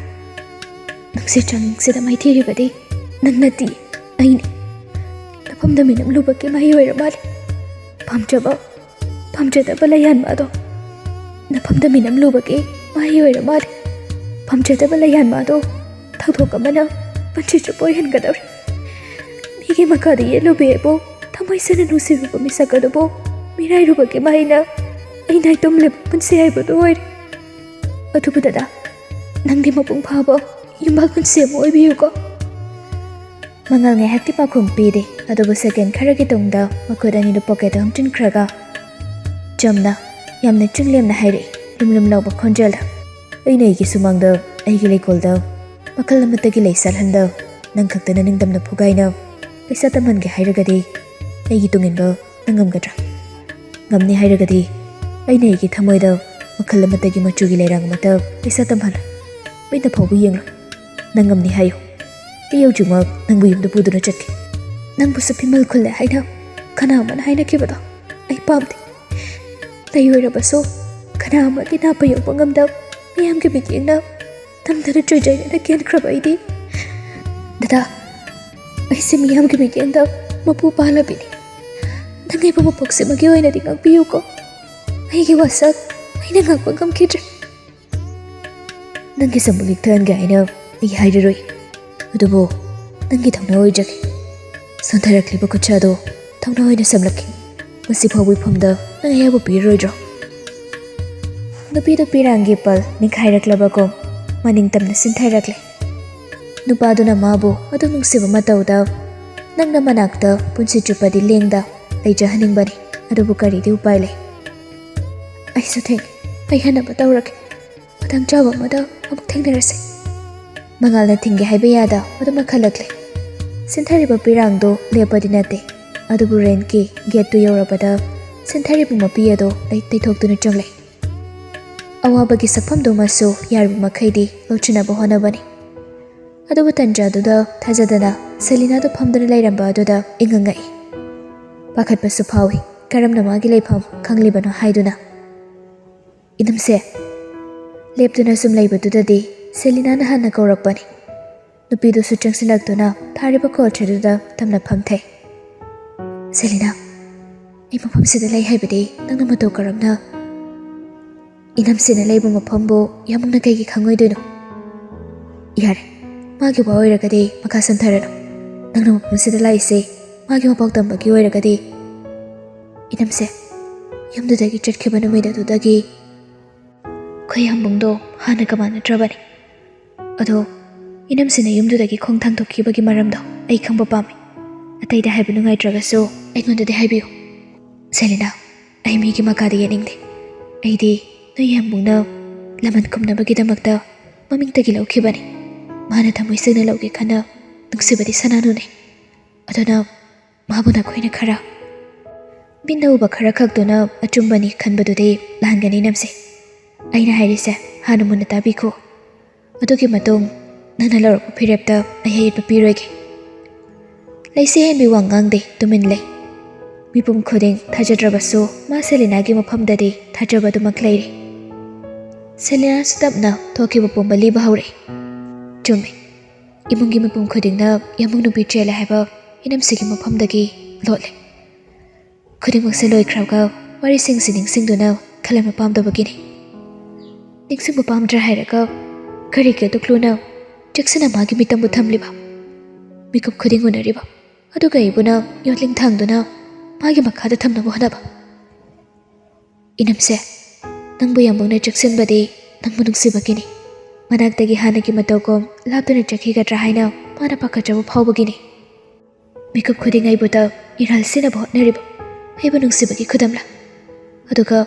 ꯅꯨꯡꯁꯤ ꯆꯥꯡꯌꯦꯡꯁꯤꯗ ꯃꯥꯏꯊꯤꯔꯤꯕꯗꯤ ꯅꯪ ꯅꯠꯇꯦ, ꯑꯩꯅꯤ꯫ ꯅꯐꯝꯗ ꯃꯤꯅꯝ ꯂꯨꯕꯒꯤ ꯃꯍꯩ ꯑꯣꯏꯔ ꯃꯥꯜꯂꯦ꯫ ꯄꯥꯝꯖꯕ, ꯄꯥꯝꯖꯗꯕ ꯂꯩꯍꯟꯕ ꯑꯗꯣ ꯅꯐꯝꯗ ꯃꯤꯅꯝ ꯂꯨꯕꯒꯤ ꯃꯍꯩ ꯑꯣꯏꯔ ꯃꯥꯜꯂꯦ꯫ ꯄꯥꯝꯖꯗꯕ ꯂꯩꯍꯟꯕ ꯑꯗꯣ ꯊꯧꯗꯣꯛ ꯑꯃꯅ ꯄꯨꯟꯁꯤ ꯆꯨꯞꯄ ꯑꯣꯏꯍꯟꯒꯗꯧꯔꯦ꯫ ꯃꯤꯒꯤ ꯃꯈꯥꯗ ꯌꯦꯠꯂꯨꯕꯤꯕꯨ ꯊꯃꯣꯏ ꯁꯦꯡꯅ ꯅꯨꯡꯁꯤꯔꯨꯕ ꯃꯤꯁꯛ ꯑꯗꯨꯕꯨ ꯃꯤꯔꯥꯏꯔꯨꯕꯒꯤ ꯃꯍꯩꯅ ꯑꯩ ꯅꯥꯏꯇꯣꯝ ꯂꯦꯞꯄ ꯄꯨꯟꯁꯤ ꯍꯥꯏꯕꯗꯨ ꯑꯣꯏꯔꯦ꯫ ꯑꯗꯨꯕꯨ ꯗꯗꯥ, ꯅꯪꯗꯤ ꯃꯄꯨꯡ ꯐꯥꯕ ꯌꯨꯝꯕꯥꯜ ꯄꯨꯟꯁꯤ ꯑꯃ ꯑꯣꯏꯕꯤꯌꯨꯀꯣ꯫" ꯃꯉꯥꯜ ꯉꯥꯏꯍꯥꯛꯇꯤ ꯄꯥꯎꯈꯨꯝ ꯄꯤꯗꯦ, ꯑꯗꯨꯕꯨ ꯁꯦꯀꯦꯟ ꯈꯔꯒꯤ ꯇꯨꯡꯗ ꯃꯈꯨꯠ ꯑꯅꯤꯗꯨ ꯄꯣꯀꯦꯠꯇ ꯍꯨꯝꯖꯤꯟꯈ꯭ꯔꯒ ꯆꯝꯅ, ꯌꯥꯝꯅ ꯆꯤꯡꯂꯦꯝꯅ ꯍꯥꯏꯔꯛꯏ, ꯂꯨꯝ ꯂꯨꯝ ꯂꯥꯎꯕ ꯈꯣꯟꯖꯦꯜꯗ, "ꯑꯩꯅ ꯑꯩꯒꯤ ꯁꯨꯃꯥꯡꯗ, ꯑꯩꯒꯤ ꯂꯩꯀꯣꯜꯗ ꯃꯈꯜ ꯑꯃꯠꯇꯒꯤ ꯂꯩ ꯁꯥꯠꯍꯟꯗ, ꯅꯪ ꯈꯛꯇꯅ ꯅꯤꯡꯇꯝꯅ ꯐꯨꯒꯥꯏꯅ ꯄꯩꯁꯥ ꯇꯝꯍꯟꯒꯦ ꯍꯥꯏꯔꯒꯗꯤ ꯑꯩꯒꯤ ꯇꯨꯡꯏꯟꯕ ꯅꯪ ꯉꯝꯒꯗ꯭ꯔꯥ? ꯉꯝꯅꯤ ꯍꯥꯏꯔꯒꯗꯤ ꯑꯩꯅ ꯑꯩꯒꯤ ꯊꯃꯣꯏꯗ ꯃꯈꯜ ꯑꯃꯠꯇꯒꯤ ꯃꯆꯨꯒꯤ ꯂꯩꯔꯥꯡ ꯑꯃꯠꯇ ꯄꯩꯁꯥ ꯇꯝꯍꯜꯂꯣꯏ꯫ ꯃꯤꯠꯅ ꯐꯥꯎꯕ ꯌꯦꯡꯂꯣꯏ꯫ ꯅꯪ ꯉꯝꯅꯤ ꯍꯥꯏꯌꯨ꯫ ꯑꯩ ꯍꯧꯖꯤꯛꯃꯛ ꯅꯪꯕꯨ ꯌꯨꯝꯗ ꯄꯨꯗꯨꯅ ꯆꯠꯀꯦ꯫" "ꯅꯪꯕꯨꯁꯨ ꯐꯤꯃꯜ ꯈꯨꯜꯂꯦ ꯍꯥꯏꯅ ꯀꯅꯥ ꯑꯃꯅ ꯍꯥꯏꯅꯈꯤꯕꯗꯣ ꯑꯩ ꯄꯥꯝꯗꯦ꯫ ꯂꯩ ꯑꯣꯏꯔꯕꯁꯨ ꯀꯅꯥ ꯑꯃꯒꯤ ꯅꯥꯄ ꯌꯧꯕ ꯉꯝꯗ ꯃꯤꯌꯥꯝꯒꯤ ꯃꯤꯠꯌꯦꯡꯅ ꯅꯝꯗꯅ ꯆꯣꯏꯖꯥꯏꯅꯅ ꯀꯦꯟꯈ꯭ꯔꯕ ꯑꯩꯗꯤ꯫ ꯗꯗꯥ, ꯑꯩꯁꯦ ꯃꯤꯌꯥꯝꯒꯤ ꯃꯤꯠꯌꯦꯡꯗ ꯃꯄꯨ ꯄꯥꯜꯂꯕꯤꯅꯤ꯫ ꯅꯪ ꯑꯩꯕꯨ ꯃꯄꯣꯛꯁꯤꯃꯒꯤ ꯑꯣꯏꯅꯗꯤ ꯉꯥꯛꯄꯤꯌꯨꯀꯣ꯫ ꯑꯩꯒꯤ ꯋꯥꯁꯛ ꯑꯩꯅ ꯉꯥꯛꯄ ꯉꯝꯈꯤꯗ꯭ꯔꯦ꯫" ꯅꯪꯒꯤ ꯁꯝꯕꯨ ꯂꯤꯛꯊꯍꯟꯒꯦ ꯍꯥꯏꯅ ꯑꯩ ꯍꯥꯏꯔꯔꯣꯏ꯫ ꯑꯗꯨꯕꯨ ꯅꯪꯒꯤ ꯊꯧꯅꯥ ꯑꯣꯏꯖꯒꯦ꯫ ꯁꯣꯟꯊꯔꯛꯂꯤꯕ ꯈꯨꯠꯁꯥꯗꯣ ꯊꯧꯅꯥ ꯑꯣꯏꯅ ꯁꯝꯂꯛꯈꯤ꯫ ꯃꯁꯤ ꯐꯥꯎꯕ ꯏꯐꯝꯗ ꯅꯪ ꯑꯌꯥꯕ ꯄꯤꯔꯔꯣꯏꯗ꯭ꯔꯣ? ꯅꯨꯄꯤꯗꯨ ꯄꯤꯔꯥꯡꯒꯤ ꯄꯜ ꯅꯤꯡꯈꯥꯏꯔꯛꯂꯕꯒꯨꯝ ꯃꯅꯤꯡ ꯇꯝꯅ ꯆꯤꯟꯊꯔꯛꯂꯦ꯫ ꯅꯨꯄꯥꯗꯨꯅ ꯃꯥꯕꯨ ꯑꯗꯨꯝ ꯅꯨꯡꯁꯤꯕ ꯃꯇꯧꯗ, "ꯅꯪꯅ ꯃꯅꯥꯛꯇ ꯄꯨꯟꯁꯤ ꯆꯨꯞꯄꯗꯤ ꯂꯦꯡꯗ ꯂꯩꯖꯍꯟꯅꯤꯡꯕꯅꯤ, ꯑꯗꯨꯕꯨ ꯀꯔꯤꯗꯤ ꯎꯄꯥꯏ ꯂꯩ? ꯑꯩꯁꯨ ꯊꯦꯡꯉꯦ, ꯑꯩ ꯍꯟꯅꯕ ꯇꯧꯔꯒꯦ꯫ ꯃꯇꯥꯡ ꯆꯥꯕ ꯑꯃꯗ ꯑꯃꯨꯛ ꯊꯦꯡꯅꯔꯁꯤ꯫" ꯃꯉꯥꯜꯅ ꯊꯤꯡꯒꯦ ꯍꯥꯏꯕ ꯌꯥꯗ ꯃꯗꯨꯃꯛ ꯈꯜꯂꯛꯂꯦ꯫ ꯆꯤꯟꯊꯔꯤꯕ ꯄꯤꯔꯥꯡꯗꯣ ꯂꯦꯞꯄꯗꯤ ꯅꯠꯇꯦ, ꯑꯗꯨꯕꯨ ꯔꯦꯟꯠꯀꯤ ꯒꯦꯠꯇꯨ ꯌꯧꯔꯕꯗ ꯆꯤꯟꯊꯔꯤꯕ ꯃꯄꯤ ꯑꯗꯣ ꯂꯩ ꯇꯩꯊꯣꯛꯇꯨꯅ ꯆꯪꯂꯦ꯫ ꯑꯋꯥꯕꯒꯤ ꯁꯛꯐꯝꯗꯨꯃꯁꯨ ꯌꯥꯔꯤꯕ ꯃꯈꯩꯗꯤ ꯂꯧꯁꯤꯟꯅꯕ ꯍꯣꯠꯅꯕꯅꯤ꯫ ꯑꯗꯨꯕꯨ ꯇꯟꯖꯥꯗꯨꯗ ꯊꯥꯖꯗꯅ ꯁꯦꯂꯤꯅꯥꯗꯨ ꯐꯝꯗꯨꯅ ꯂꯩꯔꯝꯕ ꯑꯗꯨꯗ ꯏꯉꯛ ꯉꯛꯏ꯫ ꯄꯥꯈꯠꯄꯁꯨ ꯐꯥꯎꯏ, ꯀꯔꯝꯅ ꯃꯥꯒꯤ ꯂꯩꯐꯝ ꯈꯪꯂꯤꯕꯅꯣ ꯍꯥꯏꯗꯨꯅ꯫ "ꯏꯅꯝꯁꯦ꯫" ꯂꯦꯞꯇꯨꯅ ꯁꯨꯝ ꯂꯩꯕꯗꯨꯗꯗꯤ ꯁꯦꯂꯤꯅꯥꯅ ꯍꯟꯅ ꯀꯧꯔꯛꯄꯅꯤ꯫ ꯅꯨꯄꯤꯗꯨꯁꯨ ꯆꯪꯁꯤꯜꯂꯛꯇꯨꯅ ꯊꯥꯔꯤꯕ ꯀꯣꯜ ꯇ꯭ꯔꯦꯗꯨꯗ ꯇꯞꯅ ꯐꯝꯊꯩ꯫ "ꯁꯦꯂꯤꯅꯥ, ꯑꯩ ꯃꯐꯝꯁꯤꯗ ꯂꯩ ꯍꯥꯏꯕꯗꯤ ꯅꯪꯅ ꯃꯇꯧ ꯀꯔꯝꯅ?" "ꯏꯅꯝꯁꯤꯅ ꯂꯩꯕ ꯃꯐꯝꯕꯨ ꯌꯥꯝꯕꯨꯡꯅ ꯀꯩꯒꯤ ꯈꯪꯉꯣꯏꯗꯣꯏꯅꯣ?" "ꯌꯥꯔꯦ, ꯃꯥꯒꯤ ꯋꯥ ꯑꯣꯏꯔꯒꯗꯤ ꯃꯈꯥ ꯁꯝꯊꯔꯅꯨ꯫ ꯅꯪꯅ ꯃꯐꯝꯁꯤꯗ ꯂꯥꯛꯏꯁꯦ ꯃꯥꯒꯤ ꯃꯄꯥꯎ ꯇꯝꯕꯒꯤ ꯑꯣꯏꯔꯒꯗꯤ, ꯏꯅꯝꯁꯦ, ꯌꯨꯝꯗꯨꯗꯒꯤ ꯆꯠꯈꯤꯕ ꯅꯨꯃꯤꯠ ꯑꯗꯨꯗꯒꯤ ꯑꯩꯈꯣꯏ ꯌꯥꯝꯕꯨꯡꯗꯣ ꯍꯥꯟꯅꯒ ꯃꯥꯟꯅꯗ꯭ꯔꯕꯅꯤ꯫ ꯑꯗꯣ ꯏꯅꯝꯁꯤꯅ ꯌꯨꯝꯗꯨꯗꯒꯤ ꯈꯣꯡ ꯊꯥꯡꯗꯣꯛꯈꯤꯕꯒꯤ ꯃꯔꯝꯗꯣ ꯑꯩ ꯈꯪꯕ ꯄꯥꯝꯃꯤ꯫ ꯑꯇꯩꯗ ꯍꯥꯏꯕ ꯅꯨꯡꯉꯥꯏꯇ꯭ꯔꯒꯁꯨ ꯑꯩꯉꯣꯟꯗꯗꯤ ꯍꯥꯏꯕꯤꯌꯨ꯫" "ꯁꯦꯂꯤꯅꯥ, ꯑꯩ ꯃꯤꯒꯤ ꯃꯈꯥꯗ ꯌꯦꯠꯅꯤꯡꯗꯦ꯫ ꯑꯩꯗꯤ ꯅꯣꯏ ꯌꯥꯝꯕꯨꯡꯅ ꯂꯃꯟ ꯈꯨꯝꯅꯕꯒꯤꯗꯃꯛꯇ ꯃꯃꯤꯡꯇꯒꯤ ꯂꯧꯈꯤꯕꯅꯤ꯫ ꯃꯥꯅ ꯊꯃꯣꯏ ꯁꯦꯡꯅ ꯂꯧꯒꯦ ꯈꯟꯅ ꯅꯨꯡꯁꯤꯕꯗꯤ ꯁꯅꯥꯅꯨꯅꯦ꯫ ꯑꯗꯨꯅ ꯃꯥꯕꯨ ꯅꯈꯣꯏꯅ ꯈꯔ, ꯃꯤꯠꯅ ꯎꯕ ꯈꯔ ꯈꯛꯇꯨꯅ ꯑꯆꯨꯝꯕꯅꯤ ꯈꯟꯕꯗꯨꯗꯤ ꯂꯥꯟꯒꯅꯤ ꯏꯅꯝꯁꯦ꯫ ꯑꯩꯅ ꯍꯥꯏꯔꯤꯁꯦ ꯍꯥꯟꯅ ꯃꯨꯟꯅ ꯇꯥꯕꯤꯈꯣ꯫ ꯑꯗꯨꯒꯤ ꯃꯇꯨꯡ ꯅꯪꯅ ꯂꯧꯔꯛꯄ ꯐꯤꯔꯦꯞꯇ ꯑꯩ ꯑꯌꯦꯠꯄ ꯄꯤꯔꯣꯏꯒꯦ꯫" ꯂꯩꯁꯤ ꯍꯦꯟꯕꯤ ꯋꯥ ꯉꯥꯡꯗꯦ, ꯇꯨꯃꯤꯟ ꯂꯩ꯫ ꯃꯤꯄꯨꯝ ꯈꯨꯗꯤꯡ ꯊꯥꯖꯗ꯭ꯔꯕꯁꯨ ꯃꯥ ꯁꯦꯂꯤꯅꯥꯒꯤ ꯃꯐꯝꯗꯗꯤ ꯊꯥꯖꯕ ꯑꯗꯨꯃꯛ ꯂꯩꯔꯤ꯫ ꯁꯦꯂꯤꯅꯥꯁꯨ ꯇꯞꯅ ꯊꯣꯛꯈꯤꯕ ꯄꯨꯝꯕ ꯂꯤꯕ ꯍꯧꯔꯛꯏ꯫ ꯆꯨꯝꯃꯤ, ꯏꯃꯨꯡꯒꯤ ꯃꯤꯄꯨꯝ ꯈꯨꯗꯤꯡꯅ ꯌꯥꯝꯕꯨꯡ ꯅꯨꯄꯤ ꯆꯦꯜꯂꯦ ꯍꯥꯏꯕ ꯏꯅꯝꯁꯤꯒꯤ ꯃꯐꯝꯗꯒꯤ ꯂꯣꯠꯂꯦ꯫ ꯈꯨꯗꯤꯡꯃꯛꯁꯦ ꯂꯣꯏꯈ꯭ꯔꯒ ꯋꯥꯔꯤꯁꯤꯡꯁꯤ ꯅꯤꯡꯁꯤꯡꯗꯨꯅ ꯈꯜꯂꯝꯕ ꯄꯥꯝꯗꯕꯒꯤꯅꯤ꯫ ꯅꯤꯡꯁꯤꯡꯕ ꯄꯥꯝꯗ꯭ꯔꯦ ꯍꯥꯏꯔꯒ ꯀꯔꯤꯒꯤ ꯑꯗꯨꯛ ꯂꯨꯅ ꯆꯦꯛꯁꯤꯟꯅ ꯃꯥꯒꯤ ꯃꯤꯇꯝꯕꯨ ꯊꯝꯂꯤꯕ? ꯃꯤꯀꯨꯞ ꯈꯨꯗꯤꯡ ꯎꯅꯔꯤꯕ, ꯑꯗꯨꯒ ꯑꯩꯕꯨꯅ ꯌꯣꯠꯂꯤꯡ ꯊꯥꯡꯗꯨꯅ ꯃꯥꯒꯤ ꯃꯈꯥꯗ ꯊꯝꯅꯕ ꯍꯣꯠꯅꯕ꯫ ꯏꯅꯝꯁꯦ, ꯅꯪꯕꯨ ꯌꯥꯝꯕꯨꯡꯅ ꯆꯦꯛꯁꯤꯟꯕꯗꯤ ꯅꯪꯕꯨ ꯅꯨꯡꯁꯤꯕꯒꯤꯅꯤ꯫ ꯃꯅꯥꯛꯇꯒꯤ ꯍꯥꯟꯅꯒꯤ ꯃꯇꯧꯒꯨꯝ ꯂꯥꯞꯇꯨꯅ ꯆꯠꯈꯤꯒꯗ꯭ꯔꯥ ꯍꯥꯏꯅ ꯃꯥꯅ ꯄꯥꯈꯠꯆꯕ ꯐꯥꯎꯕꯒꯤꯅꯤ꯫ ꯃꯤꯀꯨꯞ ꯈꯨꯗꯤꯡ ꯑꯩꯕꯨ ꯇ ꯏꯔꯥꯜ ꯁꯤꯅꯕ ꯍꯣꯠꯅꯔꯤꯕ ꯑꯩꯕꯨ ꯅꯨꯡꯁꯤꯕꯒꯤ ꯈꯨꯗꯝꯂ? ꯑꯗꯨꯒ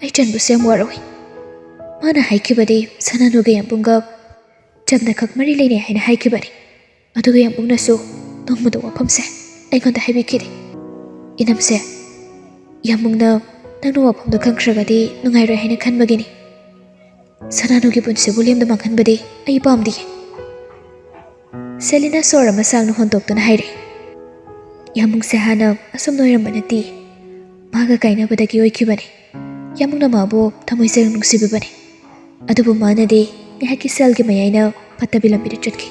ꯑꯩ ꯆꯟꯕꯁꯨ ꯌꯥꯝ ꯋꯥꯔꯧꯏ꯫ ꯃꯥꯅ ꯍꯥꯏꯈꯤꯕꯗꯤ ꯁꯅꯥꯅꯨꯒ ꯌꯥꯝꯕꯨꯡꯒ ꯆꯝꯅꯈꯛ ꯃꯔꯤ ꯂꯩꯅꯩ ꯍꯥꯏꯅ ꯍꯥꯏꯈꯤꯕꯅꯤ꯫ ꯑꯗꯨꯒ ꯌꯥꯝꯕꯨꯡꯅꯁꯨ ꯅꯣꯡꯃꯗ ꯋꯥꯐꯝꯁꯦ ꯑꯩꯉꯣꯟꯗ ꯍꯥꯏꯕꯤꯈꯤꯗꯦ꯫ ꯏꯅꯝꯁꯦ, ꯌꯥꯝꯕꯨꯡꯅ ꯅꯪꯅ ꯋꯥꯐꯝꯗꯣ ꯈꯪꯈ꯭ꯔꯒꯗꯤ ꯅꯨꯡꯉꯥꯏꯔꯣꯏ ꯍꯥꯏꯅ ꯈꯟꯕꯒꯤꯅꯤ꯫ ꯁꯅꯥꯅꯨꯒꯤ ꯄꯨꯟꯁꯤꯕꯨ ꯂꯦꯝꯅ ꯃꯥꯡꯍꯟꯕꯗꯤ ꯑꯩ ꯄꯥꯝꯗꯤꯌꯦ꯫ ꯁꯦꯂꯤꯅꯥ ꯁꯣꯔ ꯑꯃ ꯁꯥꯡꯅ ꯍꯣꯟꯗꯣꯛꯇꯨꯅ ꯍꯥꯏꯔꯛꯏ꯫ ꯌꯥꯝꯕꯨꯡꯁꯦ ꯍꯥꯟꯅ ꯑꯁꯨꯝ ꯅꯣꯏꯔꯝꯕ ꯅꯠꯇꯦ꯫ ꯃꯥꯒ ꯀꯥꯏꯅꯕꯗꯒꯤ ꯑꯣꯏꯈꯤꯕꯅꯤ꯫ ꯌꯥꯝꯕꯨꯡꯅ ꯃꯥꯕꯨ ꯊꯃꯣꯏ ꯁꯦꯡꯅ ꯅꯨꯡꯁꯤꯕꯤꯕꯅꯤ꯫ ꯑꯗꯨꯕꯨ ꯃꯥꯅꯗꯤ ꯉꯥꯏꯍꯥꯛꯀꯤ ꯁꯦꯜꯒꯤ ꯃꯌꯥꯏꯅ ꯐꯠꯇꯕꯤ ꯂꯝꯕꯤꯗ ꯆꯠꯈꯤ꯫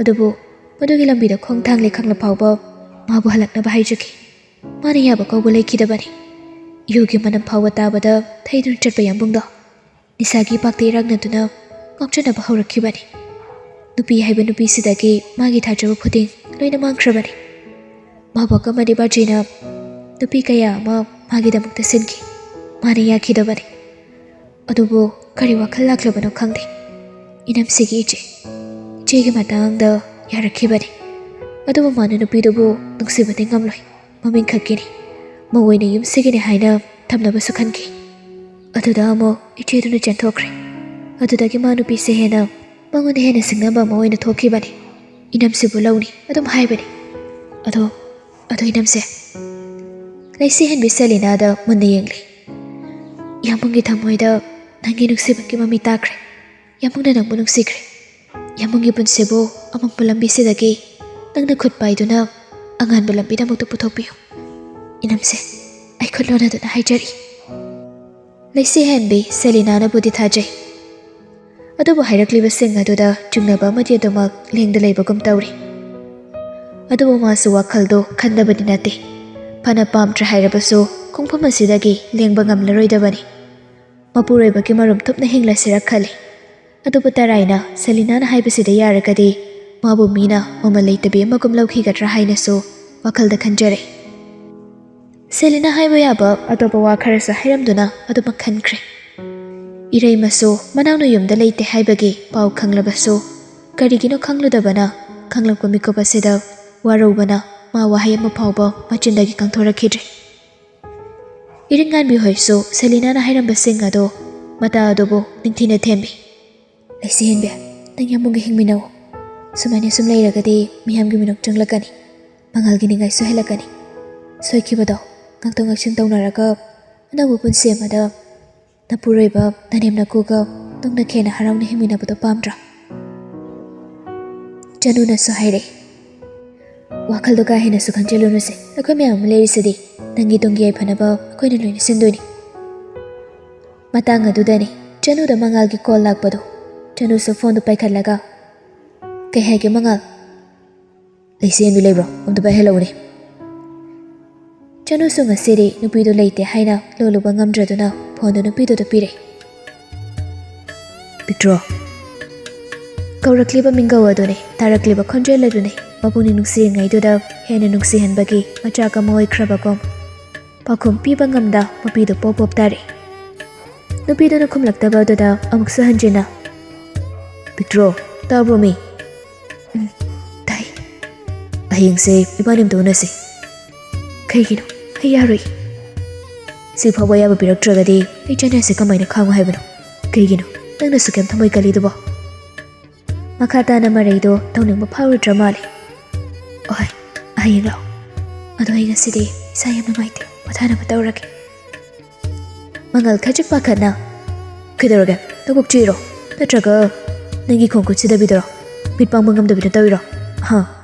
ꯑꯗꯨꯕꯨ ꯃꯗꯨꯒꯤ ꯂꯝꯕꯤꯗ ꯈꯣꯡ ꯊꯥꯡꯂꯦ ꯈꯪꯂ ꯐꯥꯎꯕ ꯃꯥꯕꯨ ꯍꯜꯂꯛꯅꯕ ꯍꯥꯏꯖꯈꯤ꯫ ꯃꯥꯅ ꯌꯥꯕ ꯀꯧꯕ ꯂꯩꯈꯤꯗꯕꯅꯤ꯫ ꯌꯨꯒꯤ ꯃꯅꯝ ꯐꯥꯎꯕ ꯇꯥꯕꯗ ꯊꯩꯗꯨꯅ ꯆꯠꯄ ꯌꯥꯝꯕꯨꯡꯗꯣ ꯅꯤꯁꯥꯒꯤ ꯏꯄꯥꯛꯇ ꯏꯔꯥꯛꯅꯗꯨꯅ ꯉꯥꯎꯆꯠꯅꯕ ꯍꯧꯔꯛꯈꯤꯕꯅꯤ꯫ ꯅꯨꯄꯤ ꯍꯥꯏꯕ ꯅꯨꯄꯤꯁꯤꯗꯒꯤ ꯃꯥꯒꯤ ꯊꯥꯖꯕ ꯈꯨꯗꯤꯡ ꯂꯣꯏꯅ ꯃꯥꯡꯈ꯭ꯔꯕꯅꯤ꯫ ꯃꯥꯕꯣꯛ ꯑꯃꯗꯤ ꯕꯥꯖꯤꯅ ꯅꯨꯄꯤ ꯀꯌꯥ ꯑꯃ ꯃꯥꯒꯤꯗꯃꯛꯇ ꯁꯤꯟꯈꯤ꯫ ꯃꯥꯅ ꯌꯥꯈꯤꯗꯕꯅꯤ꯫ ꯑꯗꯨꯕꯨ ꯀꯔꯤ ꯋꯥꯈꯜ ꯂꯥꯛꯂꯕꯅꯣ ꯈꯪꯗꯦ꯫ ꯏꯅꯝꯁꯤꯒꯤ ꯏꯆꯦ, ꯏꯆꯦꯒꯤ ꯃꯇꯥꯡꯗ ꯌꯥꯔꯛꯈꯤꯕꯅꯤ꯫ ꯑꯗꯨꯕꯨ ꯃꯥꯅ ꯅꯨꯄꯤꯗꯨꯕꯨ ꯅꯨꯡꯁꯤꯕꯗꯤ ꯉꯝꯂꯣꯏ꯫ ꯃꯃꯤꯡ ꯈꯛꯀꯤꯅꯤ꯫ ꯃꯧ ꯑꯣꯏꯅ ꯌꯨꯝꯁꯤꯒꯤꯅꯤ ꯍꯥꯏꯅ ꯊꯝꯅꯕꯁꯨ ꯈꯟꯈꯤ꯫ ꯑꯗꯨꯗ ꯑꯃꯨꯛ ꯏꯆꯦꯗꯨꯅ ꯆꯦꯟꯊꯣꯛꯈ꯭ꯔꯦ꯫ ꯑꯗꯨꯗꯒꯤ ꯃꯥ ꯅꯨꯄꯤꯁꯦ ꯍꯦꯟꯅ ꯃꯉꯣꯟꯗ ꯍꯦꯟꯅ ꯁꯤꯡꯅꯕ ꯑꯃ ꯑꯣꯏꯅ ꯊꯣꯛꯈꯤꯕꯅꯤ꯫ ꯏꯅꯝꯁꯤꯕꯨ ꯂꯧꯅꯤ ꯑꯗꯨꯝ ꯍꯥꯏꯕꯅꯤ꯫ ꯑꯗꯣ, ꯑꯗꯣ ꯏꯅꯝꯁꯦ꯫ ꯂꯩꯁꯤ ꯍꯦꯟꯕꯤ ꯁꯦꯂꯤꯅꯥꯗ ꯃꯨꯟꯅ ꯌꯦꯡꯂꯤ꯫ ꯌꯥꯝꯕꯨꯡꯒꯤ ꯊꯃꯣꯏꯗ ꯅꯪꯒꯤ ꯅꯨꯡꯁꯤꯕꯒꯤ ꯃꯃꯤ ꯇꯥꯈ꯭ꯔꯦ꯫ ꯌꯥꯝꯕꯨꯡꯅ ꯅꯪꯕꯨ ꯅꯨꯡꯁꯤꯈ꯭ꯔꯦ꯫ ꯌꯥꯝꯕꯨꯡꯒꯤ ꯄꯨꯟꯁꯤꯕꯨ ꯑꯃꯝꯕ ꯂꯝꯕꯤꯁꯤꯗꯒꯤ ꯅꯪꯅ ꯈꯨꯠ ꯄꯥꯏꯗꯨꯅ ꯑꯉꯥꯟꯕ ꯂꯝꯕꯤꯗ ꯑꯃꯨꯛꯇ ꯄꯨꯊꯣꯛꯄꯤꯌꯨ꯫ ꯏꯅꯝꯁꯦ, ꯑꯩ ꯈꯨꯠ ꯂꯣꯟꯅꯗꯨꯅ ꯍꯥꯏꯖꯔꯤ꯫ ꯂꯩꯁꯤ ꯍꯦꯟꯕꯤ ꯁꯦꯂꯤꯅꯥꯅꯕꯨꯗꯤ ꯊꯥꯖꯩ꯫ ꯑꯗꯨꯕꯨ ꯍꯥꯏꯔꯛꯂꯤꯕꯁꯤꯡ ꯑꯗꯨꯗ ꯆꯤꯡꯅꯕ ꯑꯃꯗꯤ ꯑꯗꯨꯃꯛ ꯂꯦꯡꯗ ꯂꯩꯕꯒꯨꯝ ꯇꯧꯔꯤ꯫ ꯑꯗꯨꯕꯨ ꯃꯥꯁꯨ ꯋꯥꯈꯜꯗꯨ ꯈꯟꯗꯕꯗꯤ ꯅꯠꯇꯦ꯫ ꯐꯅ ꯄꯥꯝꯗ꯭ꯔꯦ ꯍꯥꯏꯔꯕꯁꯨ ꯈꯣꯡꯐꯝ ꯑꯁꯤꯗꯒꯤ ꯂꯦꯡꯕ ꯉꯝꯂꯔꯣꯏꯗꯕꯅꯤ꯫ ꯃꯄꯨꯔꯣꯏꯕꯒꯤ ꯃꯔꯨꯝ ꯊꯨꯞꯅ ꯍꯤꯡꯂꯁꯤꯔ ꯈꯜꯂꯤ꯫ ꯑꯗꯨꯕꯨ ꯇꯔꯥꯏꯅ ꯁꯦꯂꯤꯅꯥꯅ ꯍꯥꯏꯕꯁꯤꯗ ꯌꯥꯔꯒꯗꯤ ꯃꯥꯕꯨ ꯃꯤꯅ ꯃꯃꯜ ꯂꯩꯇꯕꯤ ꯑꯃꯒꯨꯝ ꯂꯧꯈꯤꯒꯗ꯭ꯔꯥ ꯍꯥꯏꯅꯁꯨ ꯋꯥꯈꯜꯗ ꯈꯟꯖꯔꯦ꯫ ꯁꯦꯂꯤꯅꯥ ꯍꯥꯏꯕ ꯌꯥꯕ ꯑꯇꯣꯞꯄ ꯋꯥ ꯈꯔꯁꯨ ꯍꯥꯏꯔꯝꯗꯨꯅ ꯑꯗꯨꯃꯛ ꯈꯟꯈ꯭ꯔꯦ꯫ ꯏꯔꯩꯃꯁꯨ ꯃꯅꯥꯎꯅ ꯌꯨꯝꯗ ꯂꯩꯇꯦ ꯍꯥꯏꯕꯒꯤ ꯄꯥꯎ ꯈꯪꯂꯕꯁꯨ ꯀꯔꯤꯒꯤꯅꯣ ꯈꯪꯂꯨꯗꯕꯅ ꯈꯪꯂꯛꯄ ꯃꯤꯀꯨꯞ ꯑꯁꯤꯗ ꯋꯥꯔꯧꯕꯅ ꯃꯥ ꯋꯥꯍꯩ ꯑꯃ ꯐꯥꯎꯕ ꯃꯆꯤꯟꯗꯒꯤ ꯀꯪꯊꯣꯔꯛꯈꯤꯗ꯭ꯔꯦ꯫ ꯏꯔꯤꯡꯉꯥꯟꯕꯤ ꯍꯣꯏꯁꯨ ꯁꯦꯂꯤꯅꯥꯅ ꯍꯥꯏꯔꯝꯕꯁꯤꯡ ꯑꯗꯣ ꯃꯇꯥ ꯑꯗꯨꯕꯨ ꯅꯤꯡꯊꯤꯅ ꯊꯦꯝꯃꯤ꯫ "ꯂꯩꯁꯤ ꯍꯦꯟꯕꯤ, ꯅꯪ ꯌꯥꯝꯕꯨꯡꯒ ꯍꯤꯡꯃꯤꯟꯅꯧ꯫ ꯁꯨꯃꯥꯏꯅ ꯁꯨꯝ ꯂꯩꯔꯒꯗꯤ ꯃꯤꯌꯥꯝꯒꯤ ꯃꯤꯅꯣꯛ ꯆꯪꯂꯛꯀꯅꯤ, ꯃꯉꯥꯜꯒꯤ ꯅꯤꯡꯉꯥꯏꯁꯨ ꯍꯦꯜꯂꯛꯀꯅꯤ꯫ ꯁꯣꯏꯈꯤꯕꯗꯣ ꯉꯥꯛꯊꯣꯛ ꯉꯥꯛꯁꯤꯟ ꯇꯧꯅꯔꯒ ꯑꯅꯧꯕ ꯄꯨꯟꯁꯤ ꯑꯃꯗ ꯅꯄꯨꯔꯣꯏꯕ ꯅꯅꯦꯝ ꯅꯀꯨꯒ ꯅꯪꯅ ꯈꯦꯅ ꯍꯔꯥꯎꯅ ꯍꯤꯡꯃꯤꯟꯅꯕꯗꯣ ꯄꯥꯝꯗ꯭ꯔꯥ?" ꯆꯅꯨꯅꯁꯨ ꯍꯥꯏꯔꯛꯏ, "ꯋꯥꯈꯜꯗꯣ ꯀꯥ ꯍꯦꯟꯅꯁꯨ ꯈꯟꯖꯤꯜꯂꯨꯅꯨꯁꯦ, ꯑꯩꯈꯣꯏ ꯃꯌꯥꯝ ꯑꯃ ꯂꯩꯔꯤꯁꯤꯗꯤ꯫ ꯅꯪꯒꯤ ꯇꯨꯡꯒꯤ ꯌꯥꯏꯐꯅꯕ ꯑꯩꯈꯣꯏꯅ ꯂꯣꯏꯅ ꯁꯤꯟꯗꯣꯏꯅꯤ"꯫ ꯃꯇꯥꯡ ꯑꯗꯨꯗꯅꯤ ꯆꯅꯨꯗ ꯃꯉꯥꯜꯒꯤ ꯀꯣꯜ ꯂꯥꯛꯄꯗꯣ꯫ ꯆꯅꯨꯁꯨ ꯐꯣꯟꯗꯨ ꯄꯥꯏꯈꯠꯂꯒ, "ꯀꯩ ꯍꯥꯏꯒꯦ ꯃꯉꯥꯜ?" "ꯂꯩꯁꯦꯝꯕꯤ ꯂꯩꯕ꯭ꯔꯣ? ꯑꯝꯇ ꯄꯥꯏꯍꯜꯂꯛꯎꯅꯦ"꯫ ꯆꯅꯨꯁꯨ ꯉꯁꯤꯗꯤ ꯅꯨꯄꯤꯗꯣ ꯂꯩꯇꯦ ꯍꯥꯏꯅ ꯂꯣꯜꯂꯨꯕ ꯉꯝꯗ꯭ꯔꯗꯨꯅ ꯐꯣꯟꯗꯨ ꯅꯨꯄꯤꯗꯨꯗ ꯄꯤꯔꯦ꯫ "ꯄꯤꯛꯇ꯭ꯔꯣ?" ꯀꯧꯔꯛꯂꯤꯕ ꯃꯤꯡꯒꯧ ꯑꯗꯨꯅꯤ, ꯇꯥꯔꯛꯂꯤꯕ ꯈꯣꯟꯖꯦꯜ ꯑꯗꯨꯅꯤ ꯃꯄꯨꯛꯅꯤꯡ ꯅꯨꯡꯁꯤꯔꯤꯉꯩꯗꯨꯗ ꯍꯦꯟꯅ ꯅꯨꯡꯁꯤꯍꯟꯕꯒꯤ ꯃꯆꯥꯛ ꯑꯃ ꯑꯣꯏꯈ꯭ꯔꯕꯒꯨꯝ꯫ ꯄꯥꯎꯈꯨꯝ ꯄꯤꯕ ꯉꯝꯗ ꯃꯄꯤꯗꯨ ꯄꯣꯞ ꯄꯣꯞ ꯇꯥꯔꯦ꯫ ꯅꯨꯄꯤꯗꯨꯅ ꯈꯨꯝꯂꯛꯇꯕ ꯑꯗꯨꯗ ꯑꯃꯨꯛꯁꯨ ꯍꯟꯖꯤꯟꯅ, "ꯄꯤꯛꯇ꯭ꯔꯣ, ꯇꯥꯕ꯭ꯔꯣ ꯃꯤ?" "ꯎꯝ, ꯇꯥꯏ"꯫ "ꯍꯌꯦꯡꯁꯦ ꯏꯕꯥꯅꯤ ꯑꯝꯇ ꯎꯅꯁꯤ"꯫ "ꯀꯩꯒꯤꯅꯣ? ꯑꯩ ꯌꯥꯔꯣꯏ"꯫ "ꯁꯤ ꯐꯥꯎꯕ ꯑꯌꯥꯕ ꯄꯤꯔꯛꯇ꯭ꯔꯒꯗꯤ ꯑꯩ ꯆꯅꯤꯁꯦ ꯀꯃꯥꯏꯅ ꯈꯥꯡꯉꯨ ꯍꯥꯏꯕꯅꯣ? ꯀꯩꯒꯤꯅꯣ ꯅꯪꯅꯁꯨ ꯀꯩꯝ ꯊꯃꯣꯏ ꯀꯜꯂꯤꯗꯨꯕꯣ?" ꯃꯈꯥ ꯇꯥꯅ ꯃꯔꯩꯗꯣ ꯇꯧꯅꯤꯡꯕ ꯐꯥꯎꯔꯨꯗ꯭ꯔ ꯃꯥꯜꯂꯦ꯫ "ꯑꯍꯣꯏ, ꯍꯌꯦꯡ ꯂꯥꯛꯑꯣ꯫ ꯑꯗꯣ ꯑꯩ ꯉꯁꯤꯗꯤ ꯏꯁꯥ ꯌꯥꯝ ꯅꯨꯡꯉꯥꯏꯇꯦ, ꯄꯣꯊꯥꯅꯕ ꯇꯧꯔꯒꯦ"꯫ ꯃꯉꯥꯜ ꯈꯖꯤꯛ ꯄꯥꯈꯠꯅ, "ꯀꯩꯗꯧꯔꯒꯦ? ꯅꯀꯣꯛ ꯆꯤꯛꯏꯔꯣ? ꯅꯠꯇ꯭ꯔꯒ ꯅꯪꯒꯤ ꯈꯣꯡ ꯈꯨꯠ ꯁꯤꯗꯕꯤꯗꯔꯣ? ꯃꯤꯠ ꯄꯥꯡꯕ ꯉꯝꯗꯕꯤꯗ ꯇꯧꯔꯤꯔꯣ? ꯍꯥ?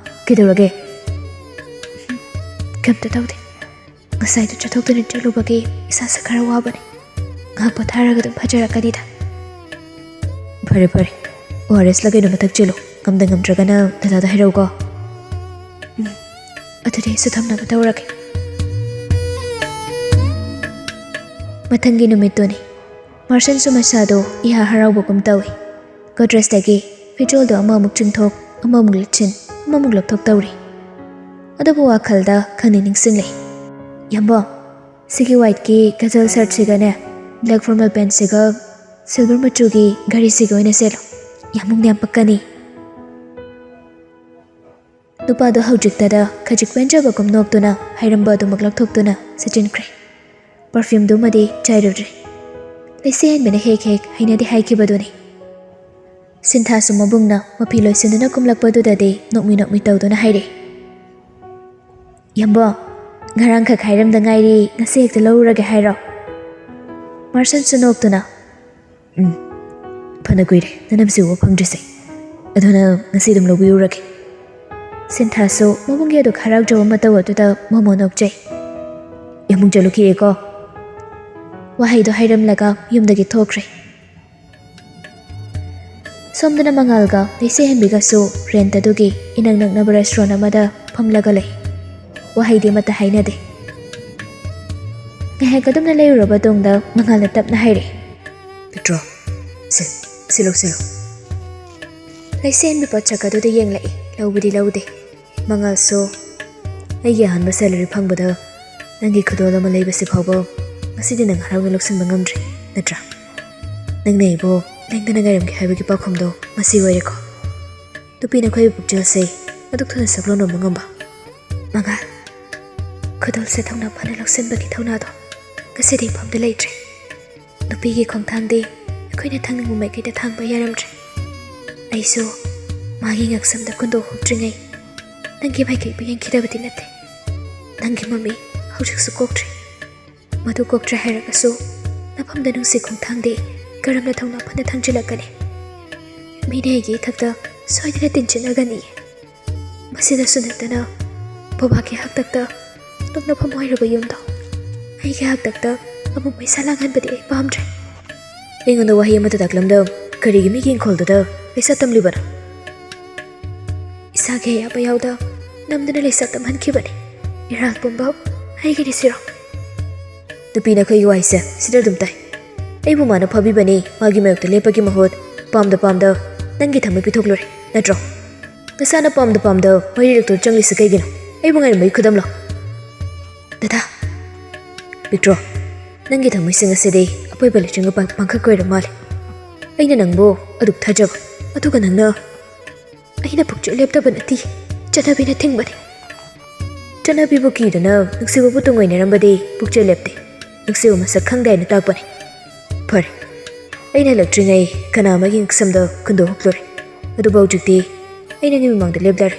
ꯀꯩꯗꯧꯔꯒꯦ?" "ꯀꯩꯝꯇ ꯇꯧꯗꯦ꯫ ꯉꯁꯥꯏꯗꯣ ꯆꯠꯊꯣꯛꯇꯅ ꯆꯠꯂꯨꯕꯒꯤ ꯏꯁꯥꯁꯦ ꯈꯔ ꯋꯥꯕꯅꯦ꯫ ꯉꯥꯏꯍꯥꯛ ꯄꯣꯊꯥꯔꯒ ꯑꯗꯨꯝ ꯐꯖꯔꯛꯀꯅꯤꯗ"꯫ "ꯐꯔꯦ, ꯐꯔꯦ꯫ ꯑꯣ ꯑꯥꯔ ꯑꯦꯁꯂ ꯀꯩꯅꯣꯝꯃ ꯊꯛꯆꯤꯜꯂꯨ꯫ ꯉꯝꯗ ꯉꯝꯗ꯭ꯔꯒꯅ ꯗꯗꯥꯗ ꯍꯥꯏꯔꯛꯎꯀꯣ"꯫ "ꯎꯝ, ꯑꯗꯨꯗꯤ ꯑꯩꯁꯨ ꯊꯝꯅꯕ ꯇꯧꯔꯒꯦ"꯫ ꯃꯊꯪꯒꯤ ꯅꯨꯃꯤꯠꯇꯨꯅꯤ꯫ ꯃꯥꯔꯁꯟꯁꯨ ꯃꯁꯥꯗꯣ ꯏꯍꯥ ꯍꯔꯥꯎꯕꯒꯨꯝ ꯇꯧꯏ꯫ ꯒꯣꯗ꯭ꯔꯦꯖꯇꯒꯤ ꯐꯤꯖꯣꯜꯗꯣ ꯑꯃꯃꯨꯛ ꯆꯤꯡꯊꯣꯛ, ꯑꯃꯃꯨꯛ ꯂꯤꯠꯁꯤꯟ, ꯑꯃꯃꯨꯛ ꯂꯧꯊꯣꯛ ꯇꯧꯔꯤ꯫ ꯑꯗꯨꯕꯨ ꯋꯥꯈꯜꯗ ꯈꯪꯅꯤꯡ ꯅꯤꯡꯁꯤꯡꯂꯦ꯫ "ꯌꯥꯝꯕꯣ, ꯁꯤꯒꯤ ꯋꯥꯏꯠꯀꯤ ꯀꯖꯜ ꯁꯔꯠꯁꯤꯒꯅꯦ, ꯕ꯭ꯂꯦꯛ ꯐꯣꯔꯃꯦꯜ ꯄꯦꯟꯠꯁꯤꯒ ꯁꯤꯜꯚꯔ ꯃꯆꯨꯒꯤ ꯘꯔꯤꯁꯤꯒ ꯑꯣꯏꯅ ꯁꯦꯠꯂꯣ꯫ ꯌꯥꯝ ꯃꯨꯛꯅ ꯌꯥꯝ ꯄꯛꯀꯅꯤ꯫" ꯅꯨꯄꯥꯗꯣ ꯍꯧꯖꯤꯛꯇꯗ ꯈꯖꯤꯛ ꯄꯦꯟꯖꯕꯒꯨꯝ ꯅꯣꯛꯇꯨꯅ ꯍꯩꯔꯝꯕ ꯑꯗꯨꯃꯛ ꯂꯧꯊꯣꯛꯇꯨꯅ ꯁꯤꯠꯆꯤꯟꯈ꯭ꯔꯦ꯫ ꯄꯔꯐ꯭ꯌꯨꯝꯗꯨꯃꯗꯤ ꯆꯥꯏꯔꯨꯗ꯭ꯔꯦ꯫ ꯂꯩꯆꯦ ꯍꯦꯟꯕꯤꯅ ꯍꯦꯛ ꯍꯦꯛ ꯍꯩꯅꯗꯦ ꯍꯥꯏꯈꯤꯕꯗꯨꯅꯤ꯫ ꯁꯤꯟꯊꯥꯁꯨ ꯃꯕꯨꯡꯅ ꯃꯐꯤ ꯂꯣꯏꯁꯤꯟꯗꯨꯅ ꯀꯨꯝꯂꯛꯄꯗꯨꯗꯗꯤ ꯅꯣꯛꯃꯤ ꯅꯣꯛꯃꯤ ꯇꯧꯗꯨꯅ ꯍꯥꯏꯔꯛꯏ, "ꯌꯥꯝꯕꯣ, ꯉꯔꯥꯡꯈꯛ ꯍꯥꯏꯔꯝꯗ ꯉꯥꯏꯔꯤ, ꯉꯁꯤ ꯍꯦꯛꯇ ꯂꯧꯔꯨꯔꯒꯦ ꯍꯥꯏꯔꯣ?" ꯃꯥꯔꯁꯟꯁꯨ ꯅꯣꯛꯇꯨꯅ, "ꯎꯝ, ꯐꯅ ꯀꯨꯏꯔꯦ ꯅꯅꯝꯁꯤ ꯎꯕ ꯐꯪꯗ꯭ꯔꯤꯁꯦ꯫ ꯑꯗꯨꯅ ꯉꯁꯤ ꯑꯗꯨꯝ ꯂꯧꯕꯤꯔꯨꯔꯒꯦ꯫" ꯁꯤꯟꯊꯥꯁꯨ ꯃꯕꯨꯡꯒꯤ ꯑꯗꯨꯛ ꯍꯔꯥꯎꯖꯕ ꯃꯇꯧ ꯑꯗꯨꯗ ꯃꯣꯃꯣ ꯅꯣꯛꯆꯩ꯫ "ꯌꯥꯝ ꯃꯨꯛ ꯆꯠꯂꯨꯈꯤꯒꯦꯀꯣ꯫" ꯋꯥꯍꯩꯗꯣ ꯍꯥꯏꯔꯝꯂꯒ ꯌꯨꯝꯗꯒꯤ ꯊꯣꯛꯈ꯭ꯔꯦ꯫ ꯁꯣꯝꯗꯅ ꯃꯉꯥꯜꯒ ꯂꯩꯆꯦ ꯍꯦꯟꯕꯤꯒꯁꯨ ꯔꯦꯟꯠ ꯑꯗꯨꯒꯤ ꯏꯅꯛ ꯅꯛꯅꯕ ꯔꯦꯁꯇꯨꯔꯦꯟꯠ ꯑꯃꯗ ꯐꯝꯂꯒ ꯂꯩ꯫ ꯋꯥꯍꯩꯗꯤ ꯑꯃꯠꯇ ꯍꯥꯏꯅꯗꯦ꯫ ꯉꯥꯏꯍꯥꯛ ꯑꯗꯨꯝꯅ ꯂꯩꯔꯨꯔꯕ ꯇꯨꯡꯗ ꯃꯉꯥꯜꯅ ꯇꯞꯅ ꯍꯥꯏꯔꯛꯏ, "ꯄꯦꯇ꯭ꯔꯣ, ꯁꯦ, ꯁꯤ ꯂꯧꯁꯤꯜꯂꯨ꯫" ꯂꯩꯆꯦ ꯍꯦꯟꯕꯤ ꯄꯣꯠꯁꯛ ꯑꯗꯨꯗ ꯌꯦꯡꯂꯛꯏ, ꯂꯧꯕꯗꯤ ꯂꯧꯗꯦ꯫ ꯃꯉꯥꯜꯁꯨ, "ꯑꯩꯒꯤ ꯑꯍꯥꯟꯕ ꯁꯦꯂꯔꯤ ꯐꯪꯕꯗ ꯅꯪꯒꯤ ꯈꯨꯗꯣꯜ ꯑꯃ ꯂꯩꯕꯁꯤ ꯐꯥꯎꯕ ꯉꯁꯤꯗꯤ ꯅꯪ ꯍꯔꯥꯎꯅ ꯂꯧꯁꯤꯟꯕ ꯉꯝꯗ꯭ꯔꯤ, ꯅꯠꯇ꯭ꯔꯥ? ꯅꯪꯅ ꯑꯩꯕꯨ ꯂꯦꯡꯗꯅ ꯉꯥꯏꯔꯝꯒꯦ ꯍꯥꯏꯕꯒꯤ ꯄꯥꯎꯈꯨꯝꯗꯣ ꯃꯁꯤ ꯑꯣꯏꯔꯦꯀꯣ꯫ ꯅꯨꯄꯤꯅ ꯑꯩꯈꯣꯏꯒꯤ ꯄꯨꯛꯆꯦꯜꯁꯦ ꯑꯗꯨꯛ ꯊꯨꯅ ꯁꯛꯂꯣꯟ ꯅꯣꯝꯕ ꯉꯝꯕ꯫" ꯃꯉꯥꯜ, ꯈꯨꯗꯣꯜꯁꯦ ꯊꯧꯅꯥ ꯐꯅ ꯂꯧꯁꯤꯟꯕꯒꯤ ꯊꯧꯅꯥꯗꯣ ꯉꯁꯤꯗꯤ ꯏꯐꯝꯗ ꯂꯩꯇ꯭ꯔꯦ꯫ ꯅꯨꯄꯤꯒꯤ ꯈꯣꯡꯊꯥꯡꯗꯤ ꯑꯩꯈꯣꯏꯅ ꯊꯥꯡꯅꯤꯡꯕ ꯃꯥꯏꯀꯩꯗ ꯊꯥꯡꯕ ꯌꯥꯔꯝꯗ꯭ꯔꯦ꯫ ꯑꯩꯁꯨ ꯃꯥꯒꯤ ꯉꯛꯁꯝꯗ ꯀꯨꯟꯗꯣꯛ ꯍꯨꯛꯇ꯭ꯔꯤꯉꯩ ꯅꯪꯒꯤ ꯃꯥꯏꯀꯩꯕꯨ ꯌꯦꯡꯈꯤꯗꯕꯗꯤ ꯅꯠꯇꯦ꯫ ꯅꯪꯒꯤ ꯃꯃꯤ ꯍꯧꯖꯤꯛꯁꯨ ꯀꯣꯛꯇ꯭ꯔꯤ꯫ ꯃꯗꯨ ꯀꯣꯛꯇ꯭ꯔꯦ ꯍꯥꯏꯔꯒꯁꯨ ꯅꯐꯝꯗ ꯅꯨꯡꯁꯤ ꯈꯣꯡꯊꯥꯡꯗꯤ ꯀꯔꯝꯅ ꯊꯧꯅꯥ ꯐꯅ ꯊꯥꯡꯖꯤꯜꯂꯛꯀꯅꯤ? ꯃꯤꯅ ꯑꯩꯒꯤ ꯏꯊꯛꯇ ꯁꯣꯏꯗꯅ ꯇꯤꯟꯁꯤꯟꯅꯒꯅꯤ꯫ ꯃꯁꯤꯗꯁꯨ ꯅꯠꯇꯅ ꯕꯕꯥꯒꯤ ꯍꯥꯛꯇꯛꯇ ꯅꯣꯛꯅꯐꯝ ꯑꯣꯏꯔꯕ ꯌꯨꯝꯗꯣ ꯑꯩꯒꯤ ꯍꯥꯛꯇꯛꯇ ꯑꯃꯨꯛ ꯃꯩꯁꯥ ꯂꯥꯡꯍꯟꯕꯗꯤ ꯑꯩ ꯄꯥꯝꯗ꯭ꯔꯦ꯫ ꯑꯩꯉꯣꯟꯗ ꯋꯥꯍꯩ ꯑꯃꯠꯇ ꯇꯥꯛꯂꯝꯗ ꯀꯔꯤꯒꯤ ꯃꯤꯒꯤ ꯏꯪꯈꯣꯜꯗꯨꯗ ꯄꯩꯁꯥ ꯇꯝꯂꯤꯕꯅꯣ? ꯏꯁꯥꯒꯤ ꯑꯌꯥꯕ ꯌꯥꯎꯗ ꯅꯝꯗꯅ ꯂꯩꯁꯥ ꯇꯝꯍꯟꯈꯤꯕꯅꯤ꯫ ꯏꯔꯥꯜ ꯄꯨꯝꯕ ꯑꯩꯒꯤꯅꯤ ꯁꯤꯔꯣ? ꯅꯨꯄꯤ ꯅꯈꯣꯏꯒꯤ ꯋꯥꯍꯩꯁꯦ ꯁꯤꯗ ꯑꯗꯨꯝ ꯇꯥꯏ꯫ ꯑꯩꯕꯨ ꯃꯥꯅ ꯐꯥꯕꯤꯕꯅꯤ, ꯃꯥꯒꯤ ꯃꯥꯌꯣꯛꯇ ꯂꯦꯞꯄꯒꯤ ꯃꯍꯨꯠ ꯄꯥꯝꯗ ꯄꯥꯝꯗ ꯅꯪꯒꯤ ꯊꯃꯣꯏ ꯄꯤꯊꯣꯛꯂꯨꯔꯦ, ꯅꯠꯇ꯭ꯔꯣ? ꯅꯁꯥꯅ ꯄꯥꯝꯗ ꯄꯥꯝꯗ ꯃꯩꯔꯤꯔꯛꯇ ꯆꯪꯂꯤꯁꯤ ꯀꯩꯒꯤꯅꯣ? ꯑꯩꯕꯨ ꯉꯥꯏꯔꯝꯕꯒꯤ ꯈꯨꯗꯝꯂꯣ? ꯗꯗꯥ, ꯕꯤꯛꯇ꯭ꯔꯣ, ꯅꯪꯒꯤ ꯊꯃꯣꯏꯁꯤꯡ ꯑꯁꯤꯗꯤ ꯑꯄꯣꯏꯕ ꯂꯩꯆꯤꯡꯒ ꯄꯥꯡ-, ꯄꯥꯡꯈꯛ ꯑꯣꯏꯔ ꯃꯥꯜꯂꯦ꯫ ꯑꯩꯅ ꯅꯪꯕꯨ ꯑꯗꯨꯛ ꯊꯥꯖꯕ, ꯑꯗꯨꯒ ꯅꯪꯅ ꯑꯩꯅ ꯄꯨꯛꯆꯦꯜ ꯂꯦꯞꯇꯕ ꯅꯠꯇꯦ, ꯆꯠꯅꯕꯤꯅ ꯊꯤꯡꯕꯅꯤ꯫ ꯆꯠꯅꯕꯤꯕꯨ ꯀꯤꯗꯨꯅ ꯅꯨꯡꯁꯤꯕꯕꯨ ꯇꯨꯡꯑꯣꯏꯅꯔꯝꯕꯗꯤ ꯄꯨꯛꯆꯦꯜ ꯂꯦꯞꯇꯦ, ꯅꯨꯡꯁꯤꯕ ꯃꯁꯛ ꯈꯪꯗꯦ ꯍꯥꯏꯅ ꯇꯥꯛꯄꯅꯤ꯫ ꯐꯔꯦ, ꯑꯩꯅ ꯍꯜꯂꯛꯇ꯭ꯔꯤꯉꯩ ꯀꯅꯥ ꯑꯃꯒꯤ ꯉꯛꯁꯝꯗ ꯈꯨꯟꯗꯣꯛ ꯍꯨꯛꯂꯨꯔꯦ꯫ ꯑꯗꯨꯕꯨ ꯍꯧꯖꯤꯛꯇꯤ ꯑꯩ ꯅꯪꯒꯤ ꯃꯃꯥꯡꯗ ꯂꯦꯞꯂꯔꯦ꯫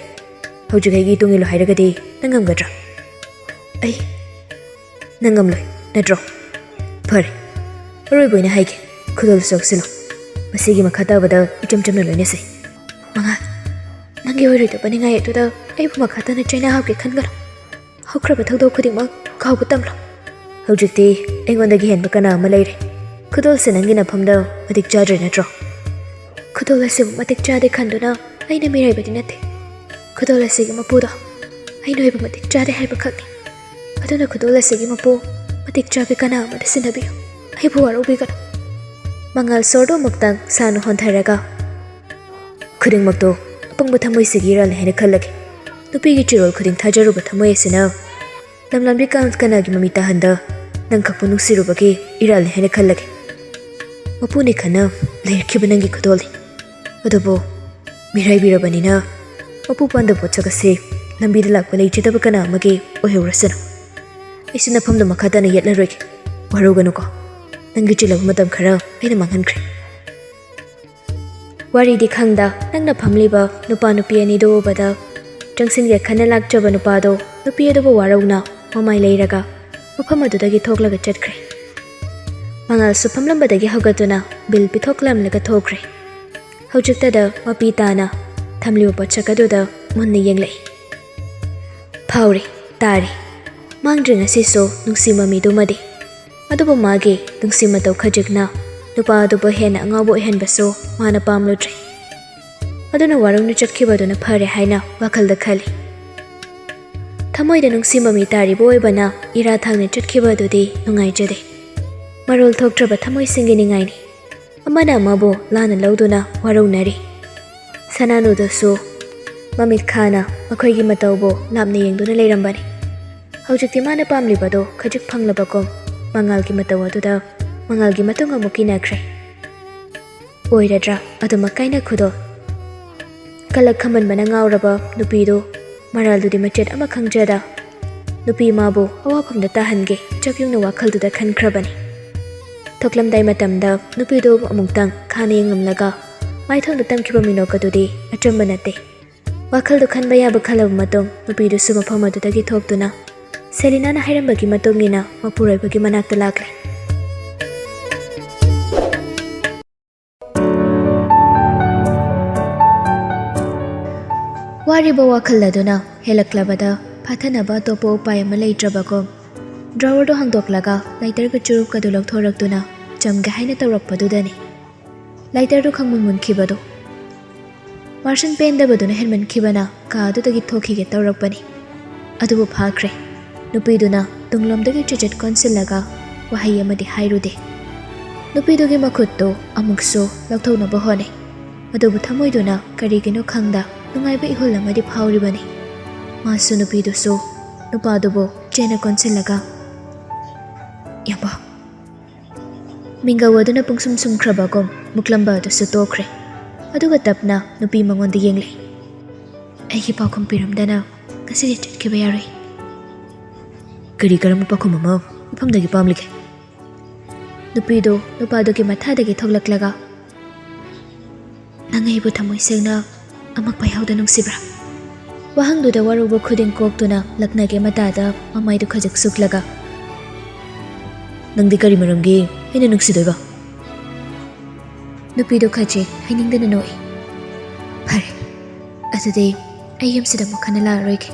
ꯍꯧꯖꯤꯛ ꯑꯩꯒꯤ ꯏꯇꯨꯡ ꯏꯜꯂꯨ ꯍꯥꯏꯔꯒꯗꯤ ꯅꯪ ꯉꯝꯒꯗ꯭ꯔꯥ? ꯑꯩ ꯅꯪ ꯉꯝꯂꯣꯏ, ꯅꯠꯇ꯭ꯔꯣ? ꯐꯔꯦ, ꯑꯔꯣꯏꯕ ꯑꯣꯏꯅ ꯍꯥꯏꯒꯦ, ꯈꯨꯗꯣꯜ ꯆꯣꯛꯁꯤꯜꯂꯣ꯫ ꯃꯁꯤꯒꯤ ꯃꯈꯥ ꯇꯥꯕꯗ ꯏꯆꯝ ꯆꯝꯅ ꯂꯣꯏꯅꯁꯤ꯫ ꯃꯉꯥꯜ, ꯅꯪꯒꯤ ꯑꯣꯏꯔꯣꯏꯗꯕ ꯅꯤꯡꯉꯥꯏ ꯑꯗꯨꯗ ꯑꯩꯕꯨ ꯃꯈꯥ ꯇꯥꯅ ꯆꯩꯅꯥ ꯍꯥꯞꯀꯦ ꯈꯟꯒꯅꯨ꯫ ꯍꯧꯈ꯭ꯔꯕ ꯊꯧꯗꯣꯛ ꯈꯨꯗꯤꯡꯃꯛ ꯀꯥꯎꯕ ꯇꯝꯂꯣ꯫ ꯍꯧꯖꯤꯛꯇꯤ ꯑꯩꯉꯣꯟꯗꯒꯤ ꯍꯦꯟꯕ ꯀꯅꯥ ꯑꯃ ꯂꯩꯔꯦ? ꯈꯨꯗꯣꯜꯁꯦ ꯅꯪꯒꯤ ꯅꯐꯝꯗ ꯃꯇꯤꯛ ꯆꯥꯗ꯭ꯔꯦ, ꯅꯠꯇ꯭ꯔꯣ? ꯈꯨꯗꯣꯜ ꯑꯁꯤꯕꯨ ꯃꯇꯤꯛ ꯆꯥꯗꯦ ꯈꯟꯗꯨꯅ ꯑꯩꯅ ꯃꯤꯔꯥꯏꯕꯗꯤ ꯅꯠꯇꯦ꯫ ꯈꯨꯗꯣꯜ ꯑꯁꯤꯒꯤ ꯃꯄꯨꯗꯣ ꯑꯩꯅ ꯑꯣꯏꯕ ꯃꯇꯤꯛ ꯆꯥꯗꯦ ꯍꯥꯏꯕ ꯈꯛꯅꯤ꯫ ꯑꯗꯨꯅ ꯈꯨꯗꯣꯜ ꯑꯁꯤꯒꯤ ꯃꯄꯨ ꯃꯇꯤꯛ ꯆꯥꯕꯤ ꯀꯅꯥ ꯑꯃꯗ ꯁꯤꯟꯅꯕꯤꯌꯨ꯫ ꯑꯩꯕꯨ ꯋꯥꯔꯧꯕꯤꯒꯅꯨ꯫ ꯃꯉꯥꯜ ꯁꯣꯔꯗꯨ ꯑꯃꯨꯛꯇꯪ ꯁꯥꯡꯅ ꯍꯣꯟꯊꯔꯒ, ꯈꯨꯗꯤꯡꯃꯛꯇꯣ ꯑꯄꯪꯕ ꯊꯃꯣꯏꯁꯤꯒꯤ ꯏꯔꯥꯜꯅꯤ ꯍꯥꯏꯅ ꯈꯜꯂꯒꯦ꯫ ꯅꯨꯄꯤꯒꯤ ꯆꯤꯔꯣꯜ ꯈꯨꯗꯤꯡ ꯊꯥꯖꯔꯨꯕ ꯊꯃꯣꯏ ꯑꯁꯤꯅ ꯂꯝꯂꯝꯕꯤ ꯀꯥꯡ ꯀꯅꯥꯒꯤ ꯃꯃꯤ ꯇꯥꯍꯟꯗ ꯅꯪ ꯈꯛꯄꯨ ꯅꯨꯡꯁꯤꯔꯨꯕꯒꯤ ꯏꯔꯥꯜꯅꯤ ꯍꯥꯏꯅ ꯈꯜꯂꯒꯦ꯫ ꯃꯄꯨꯅꯤ ꯈꯟꯅ ꯂꯩꯔꯛꯈꯤꯕ ꯅꯪꯒꯤ ꯈꯨꯗꯣꯜꯅꯤ꯫ ꯑꯗꯨꯕꯨ ꯃꯤꯔꯥꯏꯕꯤꯔꯕꯅꯤꯅ ꯃꯄꯨ ꯄꯥꯟꯗꯕ ꯄꯣꯠꯁꯛ ꯑꯁꯤ ꯂꯝꯕꯤꯗ ꯂꯥꯛꯄ ꯂꯩꯖꯗꯕ ꯀꯅꯥ ꯑꯃꯒꯤ ꯑꯣꯏꯍꯧꯔꯁꯅꯨ꯫ ꯑꯩꯁꯨ ꯅꯐꯝꯗ ꯃꯈꯥ ꯇꯥꯅ ꯌꯦꯠꯂꯔꯣꯏꯒꯦ꯫ ꯋꯥꯔꯧꯒꯅꯨꯀꯣ꯫ ꯅꯪꯒꯤ ꯆꯤꯜꯂꯕ ꯃꯇꯝ ꯈꯔ ꯑꯩꯅ ꯃꯥꯡꯍꯟꯈ꯭ꯔꯦ꯫ ꯋꯥꯔꯤꯗꯤ ꯈꯪꯗ ꯅꯪꯅ ꯐꯝꯂꯤꯕ ꯅꯨꯄꯥ ꯅꯨꯄꯤ ꯑꯅꯤꯗꯨ ꯎꯕꯗ ꯆꯪꯁꯤꯟꯒꯦ ꯈꯟꯅ ꯂꯥꯛꯆꯕ ꯅꯨꯄꯥꯗꯣ ꯅꯨꯄꯤ ꯑꯗꯨꯕꯨ ꯋꯥꯔꯧꯅ ꯃꯃꯥꯏ ꯂꯩꯔꯒ ꯃꯐꯝ ꯑꯗꯨꯗꯒꯤ ꯊꯣꯛꯂꯒ ꯆꯠꯈ꯭ꯔꯦ꯫ ꯃꯉꯥꯜꯁꯨ ꯐꯝꯂꯝꯕꯗꯒꯤ ꯍꯧꯒꯠꯇꯨꯅ ꯕꯤꯜ ꯄꯤꯊꯣꯛꯂꯝꯂꯒ ꯊꯣꯛꯈ꯭ꯔꯦ꯫ ꯍꯧꯖꯤꯛꯇꯗ ꯃꯄꯤ ꯇꯥꯅ ꯊꯝꯂꯤꯕ ꯄꯣꯠꯁꯛ ꯑꯗꯨꯗ ꯃꯨꯟꯅ ꯌꯦꯡꯂꯛꯏ꯫ ꯐꯥꯎꯔꯦ, ꯇꯥꯔꯦ꯫ ꯃꯥꯡꯗ꯭ꯔꯤ ꯉꯁꯤꯁꯨ ꯅꯨꯡꯁꯤ ꯃꯃꯤꯗꯨꯃꯗꯤ꯫ ꯑꯗꯨꯕꯨ ꯃꯥꯒꯤ ꯅꯨꯡꯁꯤ ꯃꯇꯧ ꯈꯖꯤꯛꯅ ꯅꯨꯄꯥ ꯑꯗꯨꯕꯨ ꯍꯦꯟꯅ ꯑꯉꯥꯎꯕ ꯑꯣꯏꯍꯟꯕꯁꯨ ꯃꯥꯅ ꯄꯥꯝꯂꯨꯗ꯭ꯔꯦ꯫ ꯑꯗꯨꯅ ꯋꯥꯔꯧꯅ ꯆꯠꯈꯤꯕꯗꯨꯅ ꯐꯔꯦ ꯍꯥꯏꯅ ꯋꯥꯈꯜꯗ ꯈꯜꯂꯤ꯫ ꯊꯃꯣꯏꯗ ꯅꯨꯡꯁꯤ ꯃꯃꯤ ꯇꯥꯔꯤꯕ ꯑꯣꯏꯕꯅ ꯏꯔꯥ ꯊꯥꯡꯅ ꯆꯠꯈꯤꯕ ꯑꯗꯨꯗꯤ ꯅꯨꯡꯉꯥꯏꯖꯗꯦ꯫ ꯃꯔꯣꯜ ꯊꯣꯛꯇ꯭ꯔꯕ ꯊꯃꯣꯏꯁꯤꯡꯒꯤ ꯅꯤꯡꯉꯥꯏꯅꯤ꯫ ꯑꯃꯅ ꯑꯃꯕꯨ ꯂꯥꯟꯅ ꯂꯧꯗꯨꯅ ꯋꯥꯔꯧꯅꯔꯤ꯫ ꯁꯅꯥꯅꯨꯗꯨꯁꯨ ꯃꯃꯤꯠ ꯈꯥꯅ ꯃꯈꯣꯏꯒꯤ ꯃꯇꯧꯕꯨ ꯂꯥꯞꯅ ꯌꯦꯡꯗꯨꯅ ꯂꯩꯔꯝꯕꯅꯤ꯫ ꯍꯧꯖꯤꯛꯇꯤ ꯃꯥꯅ ꯄꯥꯝꯂꯤꯕꯗꯣ ꯈꯖꯤꯛ ꯐꯪꯂꯕꯒꯨꯝ ꯃꯉꯥꯜꯒꯤ ꯃꯇꯧ ꯑꯗꯨꯗ ꯃꯉꯥꯜꯒꯤ ꯃꯇꯨꯡ ꯑꯃꯨꯛ ꯏꯟꯅꯈ꯭ꯔꯦ꯫ ꯑꯣꯏꯔꯗ꯭ꯔꯥ ꯑꯗꯨꯃꯛ ꯀꯥꯏꯅ ꯈꯨꯗꯣꯜ? ꯀꯂꯛ ꯈꯝꯃꯟꯕꯅ ꯉꯥꯎꯔꯕ ꯅꯨꯄꯤꯗꯨ ꯃꯔꯥꯜꯗꯨꯗꯤ ꯃꯆꯦꯠ ꯑꯃ ꯈꯪꯖꯗ, ꯅꯨꯄꯤ ꯃꯥꯕꯨ ꯑꯋꯥꯐꯝꯗ ꯇꯥꯍꯟꯒꯦ ꯆꯞ ꯌꯨꯡꯅ ꯋꯥꯈꯜꯗꯨꯗ ꯈꯟꯈ꯭ꯔꯕꯅꯤ꯫ ꯊꯣꯛꯂꯝꯗꯥꯏ ꯃꯇꯝꯗ ꯅꯨꯄꯤꯗꯨ ꯑꯃꯨꯛꯇꯪ ꯈꯥꯅ ꯌꯦꯡꯂꯝꯂꯒ ꯃꯥꯏꯊꯣꯡꯗ ꯇꯝꯈꯤꯕ ꯃꯤꯅꯣꯛ ꯑꯗꯨꯗꯤ ꯑꯆꯝꯕ ꯅꯠꯇꯦ꯫ ꯋꯥꯈꯜꯗꯨ ꯈꯟꯕ ꯌꯥꯕ ꯈꯜꯂꯕ ꯃꯇꯨꯡ ꯅꯨꯄꯤꯗꯨꯁꯨ ꯃꯐꯝ ꯑꯗꯨꯗꯒꯤ ꯊꯣꯛꯇꯨꯅ ꯁꯦꯂꯤꯅꯥꯅ ꯍꯥꯏꯔꯝꯕꯒꯤ ꯃꯇꯨꯡ ꯏꯟꯅ ꯃꯄꯨꯔꯣꯏꯕꯒꯤ ꯃꯅꯥꯛꯇ ꯂꯥꯛꯂꯦ꯫ ꯋꯥꯔꯤꯕ ꯋꯥꯈꯜ ꯑꯗꯨꯅ ꯍꯦꯜꯂꯛꯂꯕꯗ ꯐꯥꯊꯅꯕ ꯑꯇꯣꯞꯄ ꯎꯄꯥꯏ ꯑꯃ ꯂꯩꯇ꯭ꯔꯕꯒꯨꯝ ꯗ꯭ꯔꯥꯋꯔꯗꯨ ꯍꯥꯡꯗꯣꯛꯂꯒ ꯂꯥꯏꯇꯔꯒ ꯆꯨꯔꯨꯞꯀꯗꯨ ꯂꯧꯊꯣꯔꯛꯇꯨꯅ ꯆꯝꯒꯦ ꯍꯥꯏꯅ ꯇꯧꯔꯛꯄꯗꯨꯗꯅꯤ ꯂꯥꯏꯇꯔꯗꯨ ꯈꯪꯃꯨꯟ ꯃꯨꯟꯈꯤꯕꯗꯨ꯫ ꯃꯥꯔꯁꯟ ꯄꯦꯟꯗꯕꯗꯨꯅ ꯍꯦꯟꯃꯟꯈꯤꯕꯅ ꯀꯥ ꯑꯗꯨꯗꯒꯤ ꯊꯣꯛꯈꯤꯒꯦ ꯇꯧꯔꯛꯄꯅꯤ꯫ ꯑꯗꯨꯕꯨ ꯐꯥꯈ꯭ꯔꯦ꯫ ꯅꯨꯄꯤꯗꯨꯅ ꯇꯨꯡꯂꯣꯝꯗꯒꯤ ꯆꯤꯆꯤꯠ ꯀꯣꯟꯁꯤꯜꯂꯒ ꯋꯥꯍꯩ ꯑꯃꯗꯤ ꯍꯥꯏꯔꯨꯗꯦ꯫ ꯅꯨꯄꯤꯗꯨꯒꯤ ꯃꯈꯨꯠꯇꯨ ꯑꯃꯨꯛꯁꯨ ꯂꯧꯊꯣꯛꯅꯕ ꯍꯣꯠꯅꯩ꯫ ꯑꯗꯨꯕꯨ ꯊꯃꯣꯏꯗꯨꯅ ꯀꯔꯤꯒꯤꯅꯣ ꯈꯪꯗ ꯅꯨꯡꯉꯥꯏꯕ ꯏꯍꯨꯜ ꯑꯃꯗꯤ ꯐꯥꯎꯔꯤꯕꯅꯤ꯫ ꯃꯥꯁꯨ ꯅꯨꯄꯤꯗꯨꯁꯨ ꯅꯨꯄꯥꯗꯨꯕꯨ ꯆꯦꯟꯅ ꯀꯣꯟꯁꯤꯜꯂꯒ, "ꯏꯌꯥꯝꯕ!" ꯃꯤꯡꯒꯧ ꯑꯗꯨꯅ ꯄꯨꯡꯁꯨꯝ ꯁꯨꯝꯈ꯭ꯔꯕꯒꯨꯝ ꯃꯨꯛꯂꯝꯕ ꯑꯗꯨꯁꯨ ꯇꯣꯛꯈ꯭ꯔꯦ꯫ ꯑꯗꯨꯒ ꯇꯞꯅ ꯅꯨꯄꯤ ꯃꯉꯣꯟꯗ ꯌꯦꯡꯂꯦ꯫ "ꯑꯩꯒꯤ ꯄꯥꯎꯈꯨꯝ ꯄꯤꯔꯝꯗꯅ ꯉꯁꯤꯗꯤ ꯆꯠꯈꯤꯕ ꯌꯥꯔꯣꯏ꯫" "ꯀꯔꯤ ꯀꯔꯝꯕ ꯄꯥꯎꯈꯨꯝ ꯑꯃ ꯃꯐꯝꯗꯒꯤ ꯄꯥꯝꯂꯤꯒꯦ?" ꯅꯨꯄꯤꯗꯨ ꯅꯨꯄꯥꯗꯨꯒꯤ ꯃꯊꯥꯗꯒꯤ ꯊꯣꯛꯂꯛꯂꯒ, "ꯅꯪ ꯑꯩꯕꯨ ꯊꯃꯣꯏ ꯁꯦꯡꯅ ꯑꯃꯛꯄ ꯌꯥꯎꯗ ꯅꯨꯡꯁꯤꯕ꯭ꯔꯥ?" ꯋꯥꯍꯪꯗꯨꯗ ꯋꯥꯔꯧꯕ ꯈꯨꯗꯤꯡ ꯀꯣꯛꯇꯨꯅ ꯂꯛꯅꯒꯦ ꯃꯇꯥꯗ ꯃꯃꯥꯏꯗꯨ ꯈꯖꯤꯛ ꯁꯨꯛꯂꯒ, "ꯅꯪꯗꯤ ꯀꯔꯤ ꯃꯔꯝꯒꯤ ꯑꯩꯅ ꯅꯨꯡꯁꯤꯗꯣꯏꯕ?" ꯅꯨꯄꯤꯗꯨ ꯈꯖꯤꯛ ꯍꯥꯏꯅꯤꯡꯗꯅ ꯅꯣꯛꯏ꯫ "ꯐꯔꯦ, ꯑꯗꯨꯗꯤ ꯑꯩ ꯌꯨꯝꯁꯤꯗ ꯑꯃꯨꯛ ꯍꯟꯅ ꯂꯥꯛꯑꯔꯣꯏꯒꯦ꯫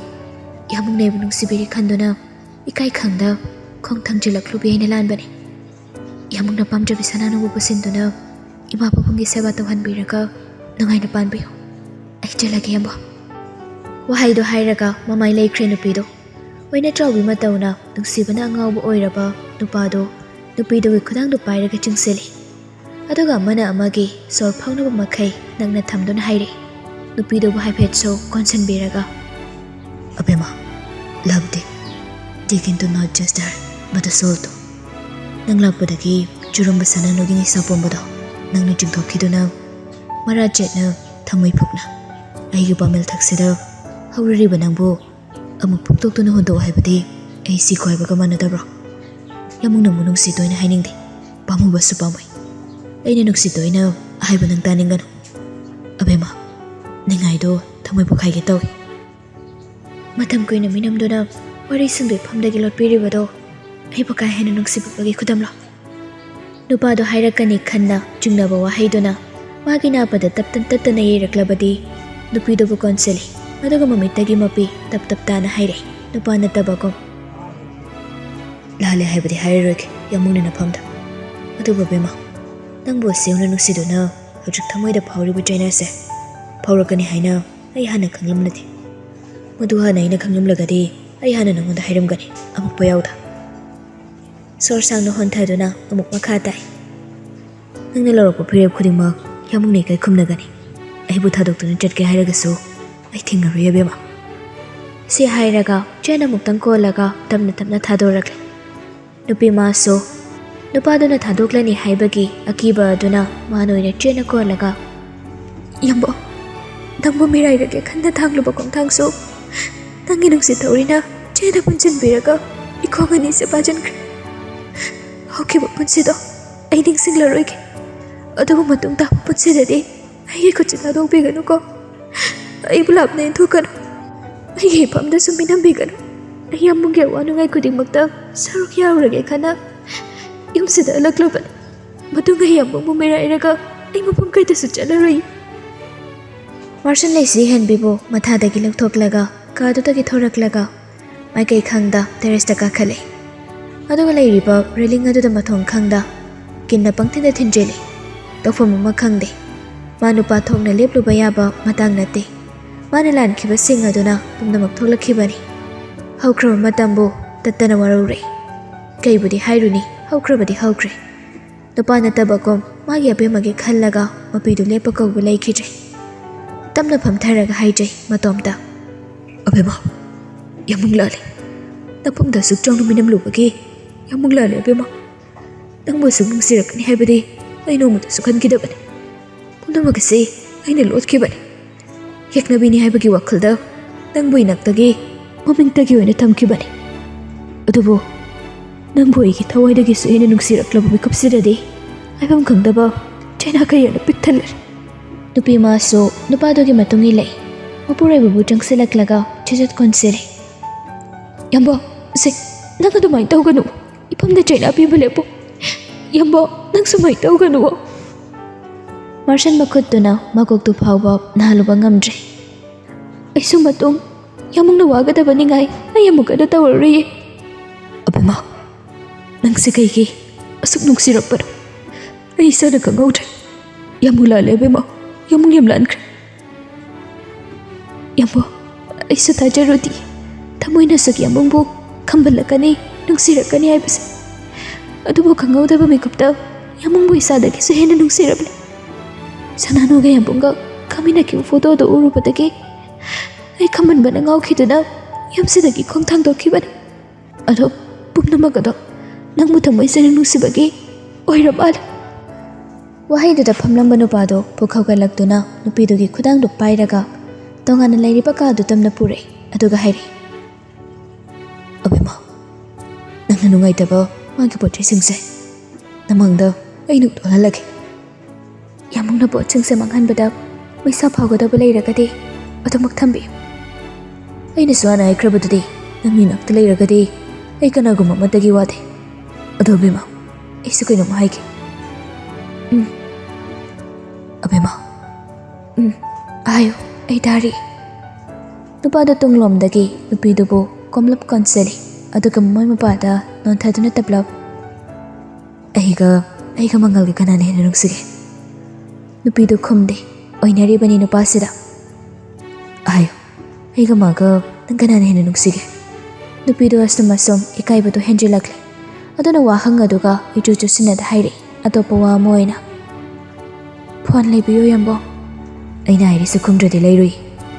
ꯏꯌꯥꯝꯕꯨꯡꯅ ꯑꯩꯕꯨ ꯅꯨꯡꯁꯤꯕꯤꯔꯦ ꯈꯟꯗꯨꯅ ꯏꯀꯥꯏ ꯈꯪꯗ ꯈꯣꯡ ꯊꯥꯡꯖꯤꯜꯂꯛꯂꯨꯕꯤ ꯑꯩꯅ ꯂꯥꯟꯕꯅꯤ꯫ ꯏꯌꯥꯝꯕꯨꯡꯅ ꯄꯥꯝꯖꯕꯤ ꯁꯅꯥꯅꯨꯕꯨ ꯄꯨꯁꯤꯟꯗꯨꯅ ꯏꯃꯥ ꯄꯥꯕꯨꯡꯒꯤ ꯁꯦꯕꯥ ꯇꯧꯍꯟꯕꯤꯔꯒ ꯅꯨꯡꯉꯥꯏꯅ ꯄꯥꯟꯕꯤꯌꯨ꯫ ꯑꯩ ꯆꯠꯂꯒꯦ, ꯏꯌꯥꯝꯕ꯫" ꯋꯥꯍꯩꯗꯨ ꯍꯥꯏꯔꯒ ꯃꯃꯥꯏ ꯂꯩꯈ꯭ꯔꯦ ꯅꯨꯄꯤꯗꯨ꯫ ꯑꯣꯏꯅ ꯆꯥꯎꯕꯤ ꯃꯇꯧꯅ ꯅꯨꯡꯁꯤꯕꯅ ꯑꯉꯥꯎꯕ ꯑꯣꯏꯔꯕ ꯅꯨꯄꯥꯗꯨ ꯅꯨꯄꯤꯗꯨꯒꯤ ꯈꯨꯗꯥꯡꯗꯨ ꯄꯥꯏꯔꯒ ꯆꯤꯡꯁꯤꯜꯂꯤ꯫ ꯑꯗꯨꯒ ꯑꯃꯅ ꯑꯃꯒꯤ ꯁꯣꯔ ꯐꯥꯎꯅꯕ ꯃꯈꯩ ꯅꯛꯅ ꯊꯝꯗꯨꯅ ꯍꯥꯏꯔꯛꯏ, ꯅꯨꯄꯤꯗꯨꯕꯨ ꯍꯥꯏꯐꯦꯠꯁꯨ ꯀꯣꯟꯁꯤꯟꯕꯤꯔꯒ꯫ ꯑꯕꯦꯝꯃ, love day, taken to not just her, but us all too. ꯅꯪ ꯂꯥꯛꯄꯗꯒꯤ ꯆꯨꯔꯝꯕ ꯁꯅꯥꯅꯨꯒꯤ ꯅꯤꯁꯥ ꯄꯣꯝꯕꯗꯣ ꯅꯪꯅ ꯆꯤꯡꯊꯣꯛꯈꯤꯗꯨꯅ, ꯃꯔꯥ ꯆꯦꯠꯅ, ꯊꯃꯣꯏ ꯐꯨꯛꯅ ꯑꯩꯒꯤ ꯄꯥꯃꯦꯜ ꯊꯛꯁꯤꯗ ꯍꯧꯔꯔꯤꯕ ꯅꯪꯕꯨ ꯑꯃꯨꯛ ꯐꯨꯛꯇꯣꯛꯇꯨꯅ ꯍꯨꯟꯗꯣꯛꯑꯣ ꯍꯥꯏꯕꯗꯤ ꯑꯩ ꯁꯤꯈꯣ ꯍꯥꯏꯕꯒ ꯃꯥꯟꯅꯗꯕ꯭ꯔꯣ? ꯌꯥꯝꯃꯨꯡ ꯅꯪꯕꯨ ꯅꯨꯡꯁꯤꯗꯣꯏꯅ ꯍꯥꯏꯅꯤꯡꯗꯦ, ꯄꯥꯝꯃꯨꯕꯁꯨ ꯄꯥꯝꯃꯨꯏ꯫ ꯑꯩꯅ ꯅꯨꯡꯁꯤꯗꯣꯏꯅ ꯍꯥꯏꯕ ꯅꯪ ꯇꯥꯅꯤꯡꯒꯅꯨ꯫ ꯑꯕꯦꯝꯃ, ꯅꯤꯡꯉꯥꯏꯗꯣ ꯊꯃꯣꯏ ꯄꯣꯈꯥꯏꯒꯦ ꯇꯧꯏ꯫ ꯃꯇꯝ ꯀꯨꯏꯅ ꯃꯤꯅꯝꯗꯨꯅ ꯋꯥꯔꯤ ꯁꯤꯡꯗꯣꯛꯐꯝꯗꯒꯤ ꯂꯣꯠꯄꯤꯔꯤꯕꯗꯣ ꯑꯩꯕꯨ ꯀꯥ ꯍꯦꯟꯅ ꯅꯨꯡꯁꯤꯕꯤꯕꯒꯤ ꯈꯨꯗꯝꯂꯣ? ꯅꯨꯄꯥꯗꯣ ꯍꯥꯏꯔꯛꯀꯅꯤ ꯈꯟꯅ ꯆꯤꯡꯅꯕ ꯋꯥꯍꯩꯗꯨꯅ ꯃꯥꯒꯤ ꯅꯥꯄꯗ ꯇꯞꯇꯅ ꯇꯠꯇꯅ ꯌꯩꯔꯛꯂꯕꯗꯤ ꯅꯨꯄꯤꯗꯨꯕꯨ ꯀꯣꯟꯁꯤꯜꯂꯤ꯫ ꯑꯗꯨꯒ ꯃꯃꯤꯠꯇꯒꯤ ꯃꯄꯤ ꯇꯞ ꯇꯞ ꯇꯥꯅ ꯍꯥꯏꯔꯛꯏ, ꯅꯨꯄꯥ ꯅꯠꯇꯕꯒꯨꯝ꯫ ꯂꯥꯜꯂꯦ ꯍꯥꯏꯕꯗꯤ ꯍꯥꯏꯔꯔꯣꯏꯒꯦ, ꯌꯥꯝꯃꯨꯡꯅ ꯅꯐꯝꯗ꯫ ꯑꯗꯨꯕꯨ ꯕꯦꯝꯃ, ꯅꯪꯕꯨ ꯑꯁꯦꯡꯅ ꯅꯨꯡꯁꯤꯗꯨꯅ ꯍꯧꯖꯤꯛ ꯊꯃꯣꯏꯗ ꯐꯥꯎꯔꯤꯕ ꯆꯩꯅꯥꯁꯦ ꯐꯥꯎꯔꯛꯀꯅꯤ ꯍꯥꯏꯅ ꯑꯩ ꯍꯥꯟꯅ ꯈꯪꯂꯝꯂꯗꯤ꯫ ꯃꯗꯨ ꯍꯥꯟꯅ ꯑꯩꯅ ꯈꯪꯂꯝꯂꯒꯗꯤ ꯑꯩ ꯍꯥꯟꯅ ꯅꯉꯣꯟꯗ ꯍꯥꯏꯔꯝꯒꯅꯤ, ꯑꯃꯨꯛꯄ ꯌꯥꯎꯗ꯫ ꯁꯣꯔ ꯁꯥꯡꯅ ꯍꯣꯟꯊꯗꯨꯅ ꯑꯃꯨꯛ ꯃꯈꯥ ꯇꯥꯏ꯫ ꯅꯪꯅ ꯂꯧꯔꯛꯄ ꯐꯤꯔꯦꯞ ꯈꯨꯗꯤꯡꯃꯛ ꯌꯥꯝꯃꯨꯡꯅ ꯏꯀꯥꯏ ꯈꯨꯝꯅꯒꯅꯤ꯫ ꯑꯩꯕꯨ ꯊꯥꯗꯣꯛꯇꯨꯅ ꯆꯠꯀꯦ ꯍꯥꯏꯔꯒꯁꯨ ꯑꯩ ꯊꯤꯡꯉꯔꯣꯏ ꯑꯕꯦꯝꯃ꯫ ꯁꯤ ꯍꯥꯏꯔꯒ ꯆꯦꯟ ꯑꯃꯨꯛꯇꯪ ꯀꯣꯜꯂꯒ ꯇꯞꯅ ꯇꯞꯅ ꯊꯥꯗꯣꯔꯛꯂꯦ꯫ ꯅꯨꯄꯤ ꯃꯥꯁꯨ ꯅꯨꯄꯥꯗꯨꯅ ꯊꯥꯗꯣꯛꯂꯅꯤ ꯍꯥꯏꯕꯒꯤ ꯑꯀꯤꯕ ꯑꯗꯨꯅ ꯃꯥꯅ ꯑꯣꯏꯅ ꯆꯦꯟꯅ ꯀꯣꯜꯂꯒ, ꯌꯥꯝꯕꯣ, ꯅꯪꯕꯨ ꯃꯤꯔꯥꯏꯔꯒꯦ ꯈꯟꯅ ꯊꯥꯡꯂꯨꯕ ꯈꯣꯡꯊꯥꯡꯁꯨ ꯅꯪꯒꯤ ꯅꯨꯡꯁꯤꯠ ꯊꯧꯔꯤꯅ ꯆꯦꯟꯅ ꯄꯨꯟꯁꯤꯟꯕꯤꯔꯒ ꯏꯈꯣꯡ ꯑꯅꯤꯁꯦ ꯄꯥꯖꯟꯈ꯭ꯔꯦ꯫ ꯍꯧꯈꯤꯕ ꯄꯨꯟꯁꯤꯗꯣ ꯑꯩ ꯅꯤꯡꯁꯤꯡꯂꯔꯣꯏꯒꯦ꯫ ꯑꯗꯨꯕꯨ ꯃꯇꯨꯡ ꯇꯥꯕ ꯄꯨꯟꯁꯤꯗꯗꯤ ꯑꯩꯒꯤ ꯈꯨꯠꯁꯦ ꯊꯥꯗꯣꯛꯄꯤꯒꯅꯨꯀꯣ꯫ ꯑꯩꯕꯨ ꯂꯥꯞꯅ ꯏꯟꯊꯣꯛꯀꯅꯨ꯫ ꯑꯩꯒꯤ ꯏꯐꯝꯗꯁꯨ ꯃꯤꯅꯝꯕꯤꯒꯅꯨ꯫ ꯑꯩ ꯌꯥꯝꯕꯨꯡꯒꯤ ꯑꯋꯥ ꯅꯨꯡꯉꯥꯏ ꯈꯨꯗꯤꯡꯃꯛꯇ ꯁꯔꯨꯛ ꯌꯥꯎꯔꯒꯦ ꯈꯟꯅ ꯌꯨꯝꯁꯤꯗ ꯍꯜꯂꯛꯂꯕꯅꯤ꯫ ꯃꯇꯨꯡ ꯑꯩ ꯌꯥꯝꯕꯨꯡꯕꯨ ꯃꯤꯔꯥꯏꯔꯒ ꯑꯩ ꯃꯐꯝ ꯀꯩꯗꯁꯨ ꯆꯠꯂꯔꯣꯏ꯫ ꯃꯥꯔꯁꯟ ꯂꯩꯁꯤ ꯍꯦꯟꯕꯤꯕꯨ ꯃꯊꯥꯗꯒꯤ ꯂꯧꯊꯣꯛꯂꯒ ꯀꯥꯗꯨꯗꯒꯤ ꯊꯣꯔꯛꯂꯒ ꯃꯥꯏꯀꯩ ꯈꯪꯗ ꯇꯦꯔꯦꯁꯇ ꯀꯥꯈꯠꯂꯦ꯫ ꯑꯗꯨꯒ ꯂꯩꯔꯤꯕ ꯔꯦꯂꯤꯡ ꯑꯗꯨꯗ ꯃꯊꯣꯡ ꯈꯪꯗ ꯀꯤꯟꯅ ꯄꯪꯊꯤꯟꯗ ꯊꯤꯟꯖꯤꯜꯂꯤ꯫ ꯇꯧꯐꯝ ꯑꯃ ꯈꯪꯗꯦ꯫ ꯃꯥ ꯅꯨꯄꯥ ꯊꯣꯛꯅ ꯂꯦꯞꯂꯨꯕ ꯌꯥꯕ ꯃꯇꯥꯡ ꯅꯠꯇꯦ꯫ ꯃꯥꯅ ꯂꯥꯟꯈꯤꯕꯁꯤꯡ ꯑꯗꯨꯅ ꯄꯨꯝꯅꯃꯛ ꯊꯣꯛꯂꯛꯈꯤꯕꯅꯤ꯫ ꯍꯧꯈ꯭ꯔꯕ ꯃꯇꯝꯕꯨ ꯇꯠꯇꯅ ꯋꯥꯔꯧꯔꯦ꯫ ꯀꯩꯕꯨꯗꯤ ꯍꯥꯏꯔꯨꯅꯤ, ꯍꯧꯈ꯭ꯔꯕꯗꯤ ꯍꯧꯈ꯭ꯔꯦ꯫ ꯅꯨꯄꯥ ꯅꯠꯇꯕꯒꯨꯝ ꯃꯥꯒꯤ ꯑꯕꯦꯝꯃꯒꯤ ꯈꯜꯂꯒ ꯃꯄꯤꯗꯨ ꯂꯦꯞꯄ ꯀꯧꯕ ꯂꯩꯈꯤꯗ꯭ꯔꯦ꯫ ꯇꯞꯅ ꯐꯝꯊꯔꯒ ꯍꯥꯏꯖꯩ ꯃꯇꯣꯝꯇ, "ꯑꯕꯦꯝꯃ, ꯌꯥꯝꯃꯨꯡ ꯂꯥꯜꯂꯦ꯫ ꯅꯐꯝꯗ ꯑꯁꯨꯛ ꯆꯥꯎꯅ ꯃꯤꯅꯝꯂꯨꯕꯒꯤ ꯌꯥꯝꯃꯨꯡ ꯂꯥꯜꯂꯦ ꯑꯕꯦꯝꯃ꯫ ꯅꯪꯕꯨ ꯑꯁꯨꯛ ꯅꯨꯡꯁꯤꯔꯛꯀꯅꯤ ꯍꯥꯏꯕꯗꯤ ꯑꯩ ꯅꯣꯡꯃꯇꯁꯨ ꯈꯟꯈꯤꯗꯕꯅꯤ꯫ ꯄꯨꯝꯅꯃꯛ ꯑꯁꯤ ꯑꯩꯅ ꯂꯣꯠꯈꯤꯕꯅꯤ꯫ ꯌꯦꯛꯅꯕꯤꯅꯤ ꯍꯥꯏꯕꯒꯤ ꯋꯥꯈꯜꯗ ꯅꯪꯕꯨ ꯏꯅꯥꯛꯇꯒꯤ ꯃꯃꯤꯡꯇꯒꯤ ꯑꯣꯏꯅ ꯊꯝꯈꯤꯕꯅꯤ꯫ ꯑꯗꯨꯕꯨ ꯅꯪꯕꯨ ꯑꯩꯒꯤ ꯊꯋꯥꯏꯗꯒꯤꯁꯨ ꯍꯦꯟꯅ ꯅꯨꯡꯁꯤꯔꯛꯂꯕ ꯃꯤꯀꯨꯞꯁꯤꯗꯗꯤ ꯍꯥꯏꯐꯝ ꯈꯪꯗꯕ ꯆꯩꯅꯥ ꯀꯌꯥꯅ ꯄꯤꯛ ꯊꯜꯂꯦ꯫" ꯅꯨꯄꯤ ꯃꯥꯁꯨ ꯅꯨꯄꯥꯗꯨꯒꯤ ꯃꯇꯨꯡ ꯏꯜꯂꯛꯏ꯫ ꯃꯄꯨꯔꯣꯏꯕꯕꯨ ꯆꯪꯁꯤꯜꯂꯛꯂꯒ ꯆꯤꯖꯠ ꯀꯣꯟꯁꯤꯜꯂꯤ꯫ "ꯌꯥꯝꯕꯣ, ꯁꯦ, ꯅꯪ ꯑꯗꯨꯃꯥꯏꯅ ꯇꯧꯒꯅꯨ꯫ ꯏꯐꯝꯗ ꯆꯩꯅꯥ ꯄꯤꯕ ꯂꯦꯞꯄꯨ꯫ ꯌꯥꯝꯕꯣ, ꯅꯪ ꯁꯨꯃꯥꯏꯅ ꯇꯧꯒꯅꯨ꯫" ꯃꯥꯔꯁꯟ ꯃꯈꯨꯠꯇꯨꯅ ꯃꯀꯣꯛꯇꯨ ꯐꯥꯎꯕ ꯅꯥꯍꯜꯂꯨꯕ ꯉꯝꯗ꯭ꯔꯦ꯫ "ꯑꯩꯁꯨ ꯃꯇꯨꯡ ꯌꯥꯝꯃꯨꯡꯅ ꯋꯥꯒꯗꯕ ꯅꯤꯡꯉꯥꯏ ꯑꯩ ꯑꯃꯨꯛ ꯍꯟꯅ ꯇꯧꯔꯔꯣꯏꯌꯦ꯫" "ꯑꯕꯦꯝꯃ, ꯅꯪꯁꯦ ꯀꯩꯒꯤ ꯑꯁꯨꯛ ꯅꯨꯡꯁꯤꯔꯛꯄꯅꯣ? ꯑꯩ ꯏꯁꯥꯅ ꯈꯪꯍꯧꯗ꯭ꯔꯦ꯫ ꯌꯥꯝꯃꯨꯡ ꯂꯥꯜꯂꯦ ꯑꯕꯦꯝꯃ, ꯌꯥꯝꯃꯨꯡ ꯌꯥꯝ ꯂꯥꯟꯈ꯭ꯔꯦ꯫ ꯌꯥꯝꯕꯣ, ꯑꯩꯁꯨ ꯊꯥꯖꯔꯨꯗꯦ ꯊꯃꯣꯏꯅ ꯑꯁꯨꯛ ꯌꯥꯝꯃꯨꯡꯕꯨ ꯈꯝꯕꯜꯂꯛꯀꯅꯤ, ꯅꯨꯡꯁꯤꯔꯛꯀꯅꯤ ꯍꯥꯏꯕꯁꯦ꯫ ꯑꯗꯨꯕꯨ ꯈꯪꯍꯧꯗꯕ ꯃꯤꯀꯨꯞꯇ ꯌꯥꯝꯃꯨꯡꯕꯨ ꯏꯁꯥꯗꯒꯤꯁꯨ ꯍꯦꯟꯅ ꯅꯨꯡꯁꯤꯔꯕꯅꯤ꯫ ꯁꯅꯥꯅꯨꯒ ꯌꯥꯝꯕꯨꯡꯒ ꯀꯥꯃꯤꯟꯅꯈꯤꯕ ꯐꯣꯇꯣꯗꯨ ꯎꯔꯨꯕꯗꯒꯤ ꯑꯩ ꯈꯝꯕꯟꯕꯅ ꯉꯥꯎꯈꯤꯗꯨꯅ ꯌꯨꯝꯁꯤꯗꯒꯤ ꯈꯣꯡ ꯊꯥꯡꯗꯣꯛꯈꯤꯕꯅꯤ꯫ ꯑꯗꯣ ꯄꯨꯝꯅꯃꯛ ꯑꯗꯣ ꯅꯪꯕꯨ ꯊꯃꯣꯏ ꯁꯦꯡꯅ ꯅꯨꯡꯁꯤꯕꯒꯤ ꯑꯣꯏꯔ ꯃꯥꯜꯂꯦ꯫" ꯋꯥꯍꯩꯗꯨꯗ ꯐꯝꯂꯝꯕ ꯅꯨꯄꯥꯗꯣ ꯄꯨꯛ ꯍꯧꯒꯠꯂꯛꯇꯨꯅ ꯅꯨꯄꯤꯗꯨꯒꯤ ꯈꯨꯗꯥꯡꯗꯨ ꯄꯥꯏꯔꯒ ꯇꯣꯉꯥꯟꯅ ꯂꯩꯔꯤꯕ ꯀꯥꯗꯨ ꯇꯝꯅ ꯄꯨꯔꯛꯏ꯫ ꯑꯗꯨꯒ ꯍꯥꯏꯔꯛꯏ, "ꯑꯕꯦꯝꯃ, ꯅꯪꯅ ꯅꯨꯡꯉꯥꯏꯇꯕ ꯃꯥꯒꯤ ꯄꯣꯠ ꯆꯩꯁꯤꯡꯁꯦ ꯅꯃꯥꯡꯗ ꯑꯩꯅ ꯎꯠꯍꯜꯂꯒꯦ꯫ ꯌꯥꯝꯃꯨꯡꯅ ꯄꯣꯠꯁꯤꯡꯁꯦ ꯃꯥꯡꯍꯟꯕꯗ ꯃꯩꯁꯥ ꯐꯥꯎꯒꯗꯕ ꯂꯩꯔꯒꯗꯤ ꯑꯗꯨꯃꯛ ꯊꯝꯕꯤꯌꯨ꯫ ꯑꯩꯅꯁꯨ ꯍꯥꯟꯅ ꯍꯥꯏꯈ꯭ꯔꯕꯗꯨꯗꯤ, ꯅꯪꯒꯤ ꯅꯥꯛꯇ ꯂꯩꯔꯒꯗꯤ ꯑꯩ ꯀꯅꯥꯒꯨꯝꯕ ꯑꯃꯠꯇꯒꯤ ꯋꯥꯗꯦ꯫ ꯑꯗꯣ ꯑꯕꯦꯝꯃ, ꯑꯩꯁꯨ ꯀꯩꯅꯣꯝꯃ ꯍꯥꯏꯒꯦ꯫" "ꯎꯝ, ꯑꯕꯦꯝꯃ꯫" "ꯎꯝ, ꯍꯥꯏꯌꯨ, ꯑꯩ ꯇꯥꯔꯤ꯫" ꯅꯨꯄꯥꯗꯨ ꯇꯨꯡꯂꯣꯝꯗꯒꯤ ꯅꯨꯄꯤꯗꯨꯕꯨ ꯀꯣꯝꯂꯞ ꯀꯣꯟꯁꯤꯜꯂꯤ꯫ ꯑꯗꯨꯒ ꯃꯃꯣꯏ ꯃꯄꯥꯗ ꯅꯣꯟꯊꯗꯨꯅ ꯇꯞꯂꯞ, "ꯑꯩꯒ, ꯑꯩꯒ ꯃꯉꯥꯜꯒ ꯀꯅꯥꯅ ꯍꯦꯟꯅ ꯅꯨꯡꯁꯤꯒꯦ?" ꯅꯨꯄꯤꯗꯨ ꯈꯨꯝꯗꯦ꯫ ꯑꯣꯏꯅꯔꯤꯕꯅꯤ ꯅꯨꯄꯥꯁꯤꯗ꯫ "ꯍꯥꯏꯌꯨ, ꯑꯩꯒ ꯃꯥꯒ ꯅꯪ ꯀꯅꯥꯅ ꯍꯦꯟꯅ ꯅꯨꯡꯁꯤꯒꯦ?" ꯅꯨꯄꯤꯗꯨ ꯑꯁꯨꯝ ꯑꯁꯨꯝ ꯏꯀꯥꯏꯕꯗꯨ ꯍꯦꯟꯖꯤꯜꯂꯛꯂꯦ꯫ ꯑꯗꯨꯅ ꯋꯥꯍꯪ ꯑꯗꯨꯒ ꯏꯆꯨ ꯆꯨꯁꯤꯟꯅꯗ ꯍꯥꯏꯔꯛꯏ꯫ ꯑꯇꯣꯞꯄ ꯋꯥ ꯑꯃ ꯑꯣꯏꯅ, "ꯐꯣꯟ ꯂꯩꯕꯤꯌꯨ, ꯌꯥꯝꯕꯣ"꯫ ꯑꯩꯅ ꯍꯥꯏꯔꯤꯁꯦ ꯈꯨꯝꯗ꯭ꯔꯗꯤ ꯂꯩꯔꯨꯏ꯫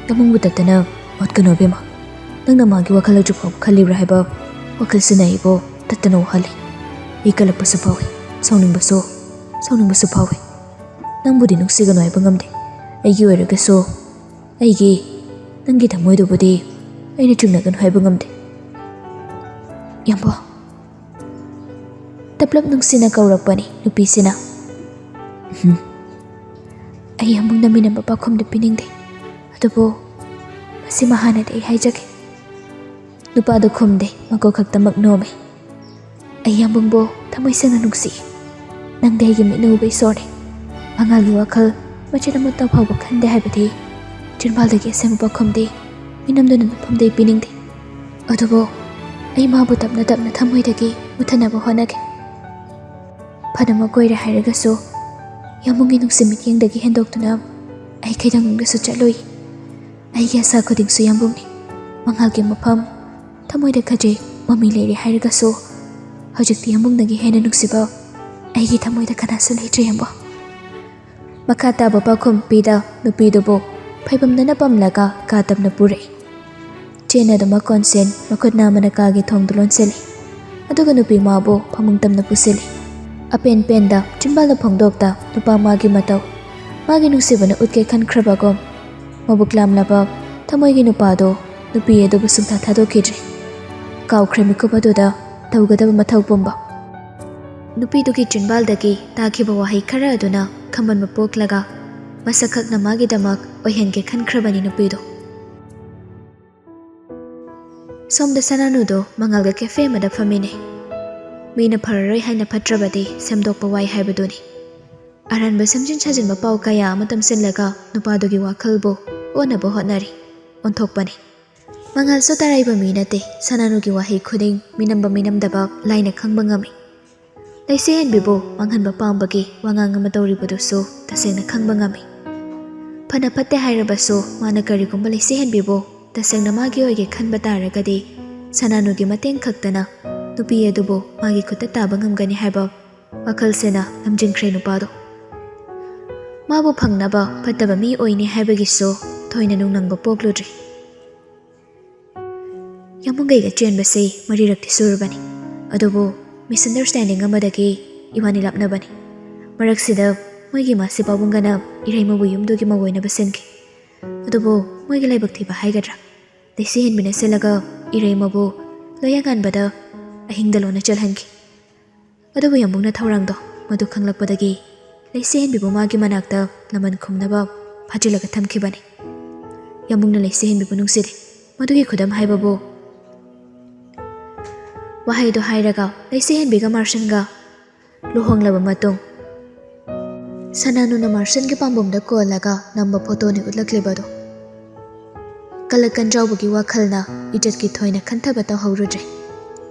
ꯌꯥꯝꯕꯨꯡꯕꯨ ꯇꯠꯇꯅ ꯑꯣꯠꯀꯅꯣ, ꯏꯕꯦꯝꯃ꯫ ꯅꯪꯅ ꯃꯥꯒꯤ ꯋꯥꯈꯜ ꯍꯧꯖꯤꯛ ꯐꯥꯎꯕ ꯈꯜꯂꯤꯕ꯭ꯔꯥ ꯍꯥꯏꯕ ꯋꯥꯈꯜꯁꯤꯅ ꯑꯩꯕꯨ ꯇꯠꯇꯅ ꯋꯥꯍꯜꯂꯤ꯫ ꯑꯩ ꯀꯜꯂꯛꯄꯁꯨ ꯐꯥꯎꯏ, ꯁꯥꯎꯅꯤꯡꯕꯁꯨ, ꯁꯥꯎꯅꯤꯡꯕꯁꯨ ꯐꯥꯎꯏ꯫ ꯅꯪꯕꯨꯗꯤ ꯅꯨꯡꯁꯤꯒꯅꯨ ꯍꯥꯏꯕ ꯉꯝꯗꯦ꯫ ꯑꯩꯒꯤ ꯑꯣꯏꯔꯒꯁꯨ, ꯑꯩꯒꯤ, ꯅꯪꯒꯤ ꯊꯃꯣꯏꯗꯨꯕꯨꯗꯤ ꯑꯩꯅ ꯆꯤꯡꯅꯒꯅꯨ ꯍꯥꯏꯕ ꯉꯝꯗꯦ꯫ ꯌꯥꯝꯕꯣ꯫ ꯇꯞꯂꯞ ꯅꯨꯡꯁꯤꯅ ꯀꯧꯔꯛꯄꯅꯤ ꯅꯨꯄꯤꯁꯤꯅ꯫ ꯎꯝ꯫ ꯑꯩ ꯌꯥꯝꯕꯨꯡꯅ ꯃꯤꯅꯝꯕ ꯄꯥꯎꯈꯨꯝꯗꯨ ꯄꯤꯅꯤꯡꯗꯦ꯫ ꯑꯗꯨꯕꯨ ꯃꯁꯤꯃ ꯍꯥꯟꯅꯗꯤ ꯑꯩ ꯍꯥꯏꯖꯒꯦ꯫ ꯅꯨꯄꯥꯗꯨ ꯈꯨꯝꯗꯦ, ꯃꯀꯣꯛ ꯈꯛꯇꯃꯛ ꯅꯣꯝꯃꯤ꯫ ꯑꯩ ꯌꯥꯝꯕꯨꯡꯕꯨ ꯊꯃꯣꯏ ꯁꯦꯡꯅ ꯅꯨꯡꯁꯤ꯫ ꯅꯪꯗꯤ ꯑꯩꯒꯤ ꯃꯤꯠꯅ ꯎꯕ ꯏꯁꯣꯔꯅꯤ꯫ ꯃꯉꯥꯜꯒꯤ ꯋꯥꯈꯜ ꯃꯆꯦꯠ ꯑꯃꯠꯇ ꯐꯥꯎꯕ ꯈꯟꯗꯦ ꯍꯥꯏꯕꯗꯤ ꯆꯤꯟꯕꯥꯜꯗꯒꯤ ꯑꯁꯦꯡꯕ ꯄꯥꯎꯈꯨꯝꯗꯤ ꯃꯤꯅꯝꯗꯨꯅ ꯅꯐꯝꯗ ꯑꯩ ꯄꯤꯅꯤꯡꯗꯦ꯫ ꯑꯗꯨꯕꯨ ꯑꯩ ꯃꯥꯕꯨ ꯇꯞꯅ ꯇꯞꯅ ꯊꯃꯣꯏꯗꯒꯤ ꯃꯨꯠꯊꯅꯕ ꯍꯣꯠꯅꯒꯦ꯫ ꯐꯅꯃꯛ ꯑꯣꯏꯔꯦ ꯍꯥꯏꯔꯒꯁꯨ ꯌꯥꯝꯕꯨꯡꯒꯤ ꯅꯨꯡꯁꯤ ꯃꯤꯠꯌꯦꯡꯗꯒꯤ ꯍꯦꯟꯗꯣꯛꯇꯨꯅ ꯑꯩ ꯀꯩꯗꯧꯅꯨꯡꯗꯁꯨ ꯆꯠꯂꯣꯏ꯫ ꯑꯩꯒꯤ ꯑꯁꯥ ꯈꯨꯗꯤꯡꯁꯨ ꯌꯥꯝꯕꯨꯡꯅꯤ꯫ ꯃꯉꯥꯜꯒꯤ ꯃꯐꯝ ꯊꯃꯣꯏꯗ ꯈꯟꯖꯩ꯫ ꯃꯃꯤ ꯂꯩꯔꯦ ꯍꯥꯏꯔꯒꯁꯨ ꯍꯧꯖꯤꯛꯇꯤ ꯌꯥꯝꯕꯨꯡꯗꯒꯤ ꯍꯦꯟꯅ ꯅꯨꯡꯁꯤꯕ ꯑꯩꯒꯤ ꯊꯃꯣꯏꯗ ꯀꯅꯥꯁꯨ ꯂꯩꯇ꯭ꯔꯦ, ꯌꯥꯝꯕꯨꯡ꯫ ꯃꯈꯥ ꯇꯥꯕ ꯄꯥꯎꯈꯨꯝ ꯄꯤꯗ ꯅꯨꯄꯤꯗꯨꯕꯨ ꯐꯩꯕꯝꯗꯅ ꯄꯝꯂꯒ ꯀꯥ ꯇꯝꯅ ꯄꯨꯔꯛꯏ꯫ ꯆꯦꯟ ꯑꯗꯨꯃꯛ ꯀꯣꯟꯁꯦꯟ ꯃꯈꯨꯠ ꯅꯥꯝꯃꯅ ꯀꯥꯒꯤ ꯊꯣꯡꯗꯨ ꯂꯣꯟꯁꯤꯜꯂꯤ꯫ ꯑꯗꯨꯒ ꯅꯨꯄꯤ ꯃꯥꯕꯨ ꯐꯃꯨꯡ ꯇꯝꯅ ꯄꯨꯁꯤꯜꯂꯤ꯫ ꯑꯄꯦꯟ ꯄꯦꯟꯗ ꯆꯤꯟꯕꯥꯜꯗ ꯐꯣꯡꯗꯣꯛꯇ ꯅꯨꯄꯥ ꯃꯥꯒꯤ ꯃꯇꯧ ꯃꯥꯒꯤ ꯅꯨꯡꯁꯤꯕꯅ ꯎꯠꯀꯦ ꯈꯟꯈ꯭ꯔꯕꯒꯨꯝ ꯃꯕꯨꯛ ꯂꯥꯝꯂꯕ ꯊꯃꯣꯏꯒꯤ ꯅꯨꯄꯥꯗꯣ ꯅꯨꯄꯤ ꯑꯗꯨꯕꯨ ꯁꯨꯡꯊꯥ ꯊꯥꯗꯣꯛꯈꯤꯗ꯭ꯔꯦ꯫ ꯀꯥꯎꯈ꯭ꯔꯦ ꯃꯤꯀꯨꯞ ꯑꯗꯨꯗ ꯇꯧꯒꯗꯕ ꯃꯊꯧ ꯄꯨꯝꯕ꯫ ꯅꯨꯄꯤꯗꯨꯒꯤ ꯆꯤꯟꯕꯥꯜꯗꯒꯤ ꯇꯥꯈꯤꯕ ꯋꯥꯍꯩ ꯈꯔ ꯑꯗꯨꯅ ꯈꯝꯕꯟꯕ ꯄꯣꯛꯂꯒ ꯃꯁꯛ ꯈꯛꯅ ꯃꯥꯒꯤꯗꯃꯛ ꯑꯣꯏꯍꯟꯒꯦ ꯈꯟꯈ꯭ꯔꯕꯅꯤ ꯅꯨꯄꯤꯗꯨ꯫ ꯁꯣꯝꯗ ꯁꯅꯥꯅꯨꯗꯣ ꯃꯉꯥꯜꯒ ꯀꯦꯐꯦ ꯑꯃꯗ ꯐꯝꯃꯤꯟꯅꯩ꯫ ꯃꯤꯅ ꯐꯔꯔꯣꯏ ꯍꯥꯏꯅ ꯐꯠꯇ꯭ꯔꯕꯗꯤ ꯁꯦꯝꯗꯣꯛꯄ ꯋꯥꯏ ꯍꯥꯏꯕꯗꯨꯅꯤ꯫ ꯑꯔꯥꯟꯕ ꯁꯦꯝꯖꯤꯟ ꯁꯥꯖꯤꯟꯕ ꯄꯥꯎ ꯀꯌꯥ ꯑꯃ ꯇꯝꯁꯤꯜꯂꯒ ꯅꯨꯄꯥꯗꯨꯒꯤ ꯋꯥꯈꯜꯕꯨ ꯑꯣꯟꯅꯕ ꯍꯣꯠꯅꯔꯤ꯫ ꯑꯣꯟꯊꯣꯛꯄꯅꯤ꯫ ꯃꯉꯥꯜꯁꯨ ꯇꯔꯥꯏꯕ ꯃꯤ ꯅꯠꯇꯦ꯫ ꯁꯅꯥꯅꯨꯒꯤ ꯋꯥꯍꯩ ꯈꯨꯗꯤꯡ ꯃꯤꯅꯝꯕ ꯃꯤꯅꯝꯗꯕ ꯂꯥꯏꯅ ꯈꯪꯕ ꯉꯝꯃꯤ꯫ ꯂꯩꯁꯦꯍꯟꯕꯤꯕꯨ ꯃꯥꯡꯍꯟꯕ ꯄꯥꯝꯕꯒꯤ ꯋꯥꯉꯥꯡ ꯑꯃ ꯇꯧꯔꯤꯕꯗꯨꯁꯨ ꯇꯁꯦꯡꯅ ꯈꯪꯕ ꯉꯝꯃꯤ꯫ ꯐꯅ ꯐꯠꯇꯦ ꯍꯥꯏꯔꯕꯁꯨ ꯃꯥꯅ ꯀꯔꯤꯒꯨꯝꯕ ꯂꯩꯁꯦꯍꯟꯕꯤꯕꯨ ꯇꯁꯦꯡꯅ ꯃꯥꯒꯤ ꯑꯣꯏꯒꯦ ꯈꯟꯕ ꯇꯥꯔꯒꯗꯤ ꯁꯅꯥꯅꯨꯒꯤ ꯃꯇꯦꯡ ꯈꯛꯇꯅ ꯅꯨꯄꯤ ꯑꯗꯨꯕꯨ ꯃꯥꯒꯤ ꯈꯨꯠꯇ ꯇꯥꯕ ꯉꯝꯒꯅꯤ ꯍꯥꯏꯕ ꯋꯥꯈꯜꯁꯤꯅ ꯂꯝꯖꯤꯡꯈ꯭ꯔꯦ ꯅꯨꯄꯥꯗꯣ꯫ ꯃꯥꯕꯨ ꯐꯪꯅꯕ ꯐꯠꯇꯕ ꯃꯤ ꯑꯣꯏꯅꯤ ꯍꯥꯏꯕꯒꯤꯁꯨ ꯊꯣꯏꯅ ꯅꯨꯡꯅꯪꯕ ꯄꯣꯛꯂꯨꯗ꯭ꯔꯦ꯫ ꯌꯥꯝꯕꯨꯡꯒꯩꯒ ꯆꯦꯟꯕꯁꯤ ꯃꯔꯤꯔꯛꯇꯤ ꯁꯨꯔꯕꯅꯤ꯫ ꯑꯗꯨꯕꯨ misunderstanding ꯑꯃꯗꯒꯤ ꯏꯕꯥꯅꯤ ꯂꯥꯞꯅꯕꯅꯤ꯫ ꯃꯔꯛꯁꯤꯗ ꯃꯣꯏꯒꯤ ꯃꯥꯁꯤ ꯄꯥꯕꯨꯡꯒꯅ ꯏꯔꯩꯃꯕꯨ ꯌꯨꯝꯗꯨꯒꯤ ꯃꯧ ꯑꯣꯏꯅꯕ ꯁꯤꯟꯈꯤ꯫ ꯑꯗꯨꯕꯨ ꯃꯣꯏꯒꯤ ꯂꯥꯏꯕꯛ ꯊꯤꯕ ꯍꯥꯏꯒꯗ꯭ꯔꯥ, ꯂꯩꯁꯤ ꯍꯦꯟꯕꯤꯅ ꯁꯤꯜꯂꯒ ꯏꯔꯩꯃꯕꯨ ꯂꯣꯌꯥꯉꯥꯟꯕꯗ ꯑꯍꯤꯡꯗ ꯂꯣꯟꯅ ꯆꯦꯜꯍꯟꯈꯤ꯫ ꯑꯗꯨꯕꯨ ꯌꯥꯝꯕꯨꯡꯅ ꯊꯧꯔꯥꯡꯗꯣ ꯃꯗꯨ ꯈꯪꯂꯛꯄꯗꯒꯤ ꯂꯩꯁꯤ ꯍꯦꯟꯕꯤꯕꯨ ꯃꯥꯒꯤ ꯃꯅꯥꯛꯇ ꯂꯃꯟ ꯈꯨꯝꯅꯕ ꯐꯥꯖꯤꯜꯂꯒ ꯊꯝꯈꯤꯕꯅꯤ꯫ ꯌꯥꯝꯕꯨꯡꯅ ꯂꯩꯁꯤ ꯍꯦꯟꯕꯤꯕꯨ ꯅꯨꯡꯁꯤꯗꯦ꯫ ꯃꯗꯨꯒꯤ ꯈꯨꯗꯝ ꯍꯥꯏꯕꯕꯨ, ꯋꯥꯍꯩꯗꯣ ꯍꯥꯏꯔꯒ ꯂꯩꯁꯤ ꯍꯦꯟꯕꯤꯒ ꯃꯥꯔꯁꯟꯒ ꯂꯨꯍꯣꯡꯂꯕ ꯃꯇꯨꯡ, ꯁꯅꯥꯅꯨꯅ ꯃꯥꯔꯁꯟꯒꯤ ꯄꯥꯝꯕꯣꯝꯗ ꯀꯣꯜꯂꯒ ꯅꯝꯕ ꯐꯣꯇꯣꯅꯤ ꯎꯠꯂꯛꯂꯤꯕꯗꯣ꯫ ꯀꯂꯛ ꯀꯟꯖꯥꯎꯕꯒꯤ ꯋꯥꯈꯜꯅ ꯏꯖꯠꯀꯤ ꯊꯣꯏꯅ ꯈꯟꯊꯕ ꯇꯧꯍꯧꯔꯨꯗ꯭ꯔꯦ꯫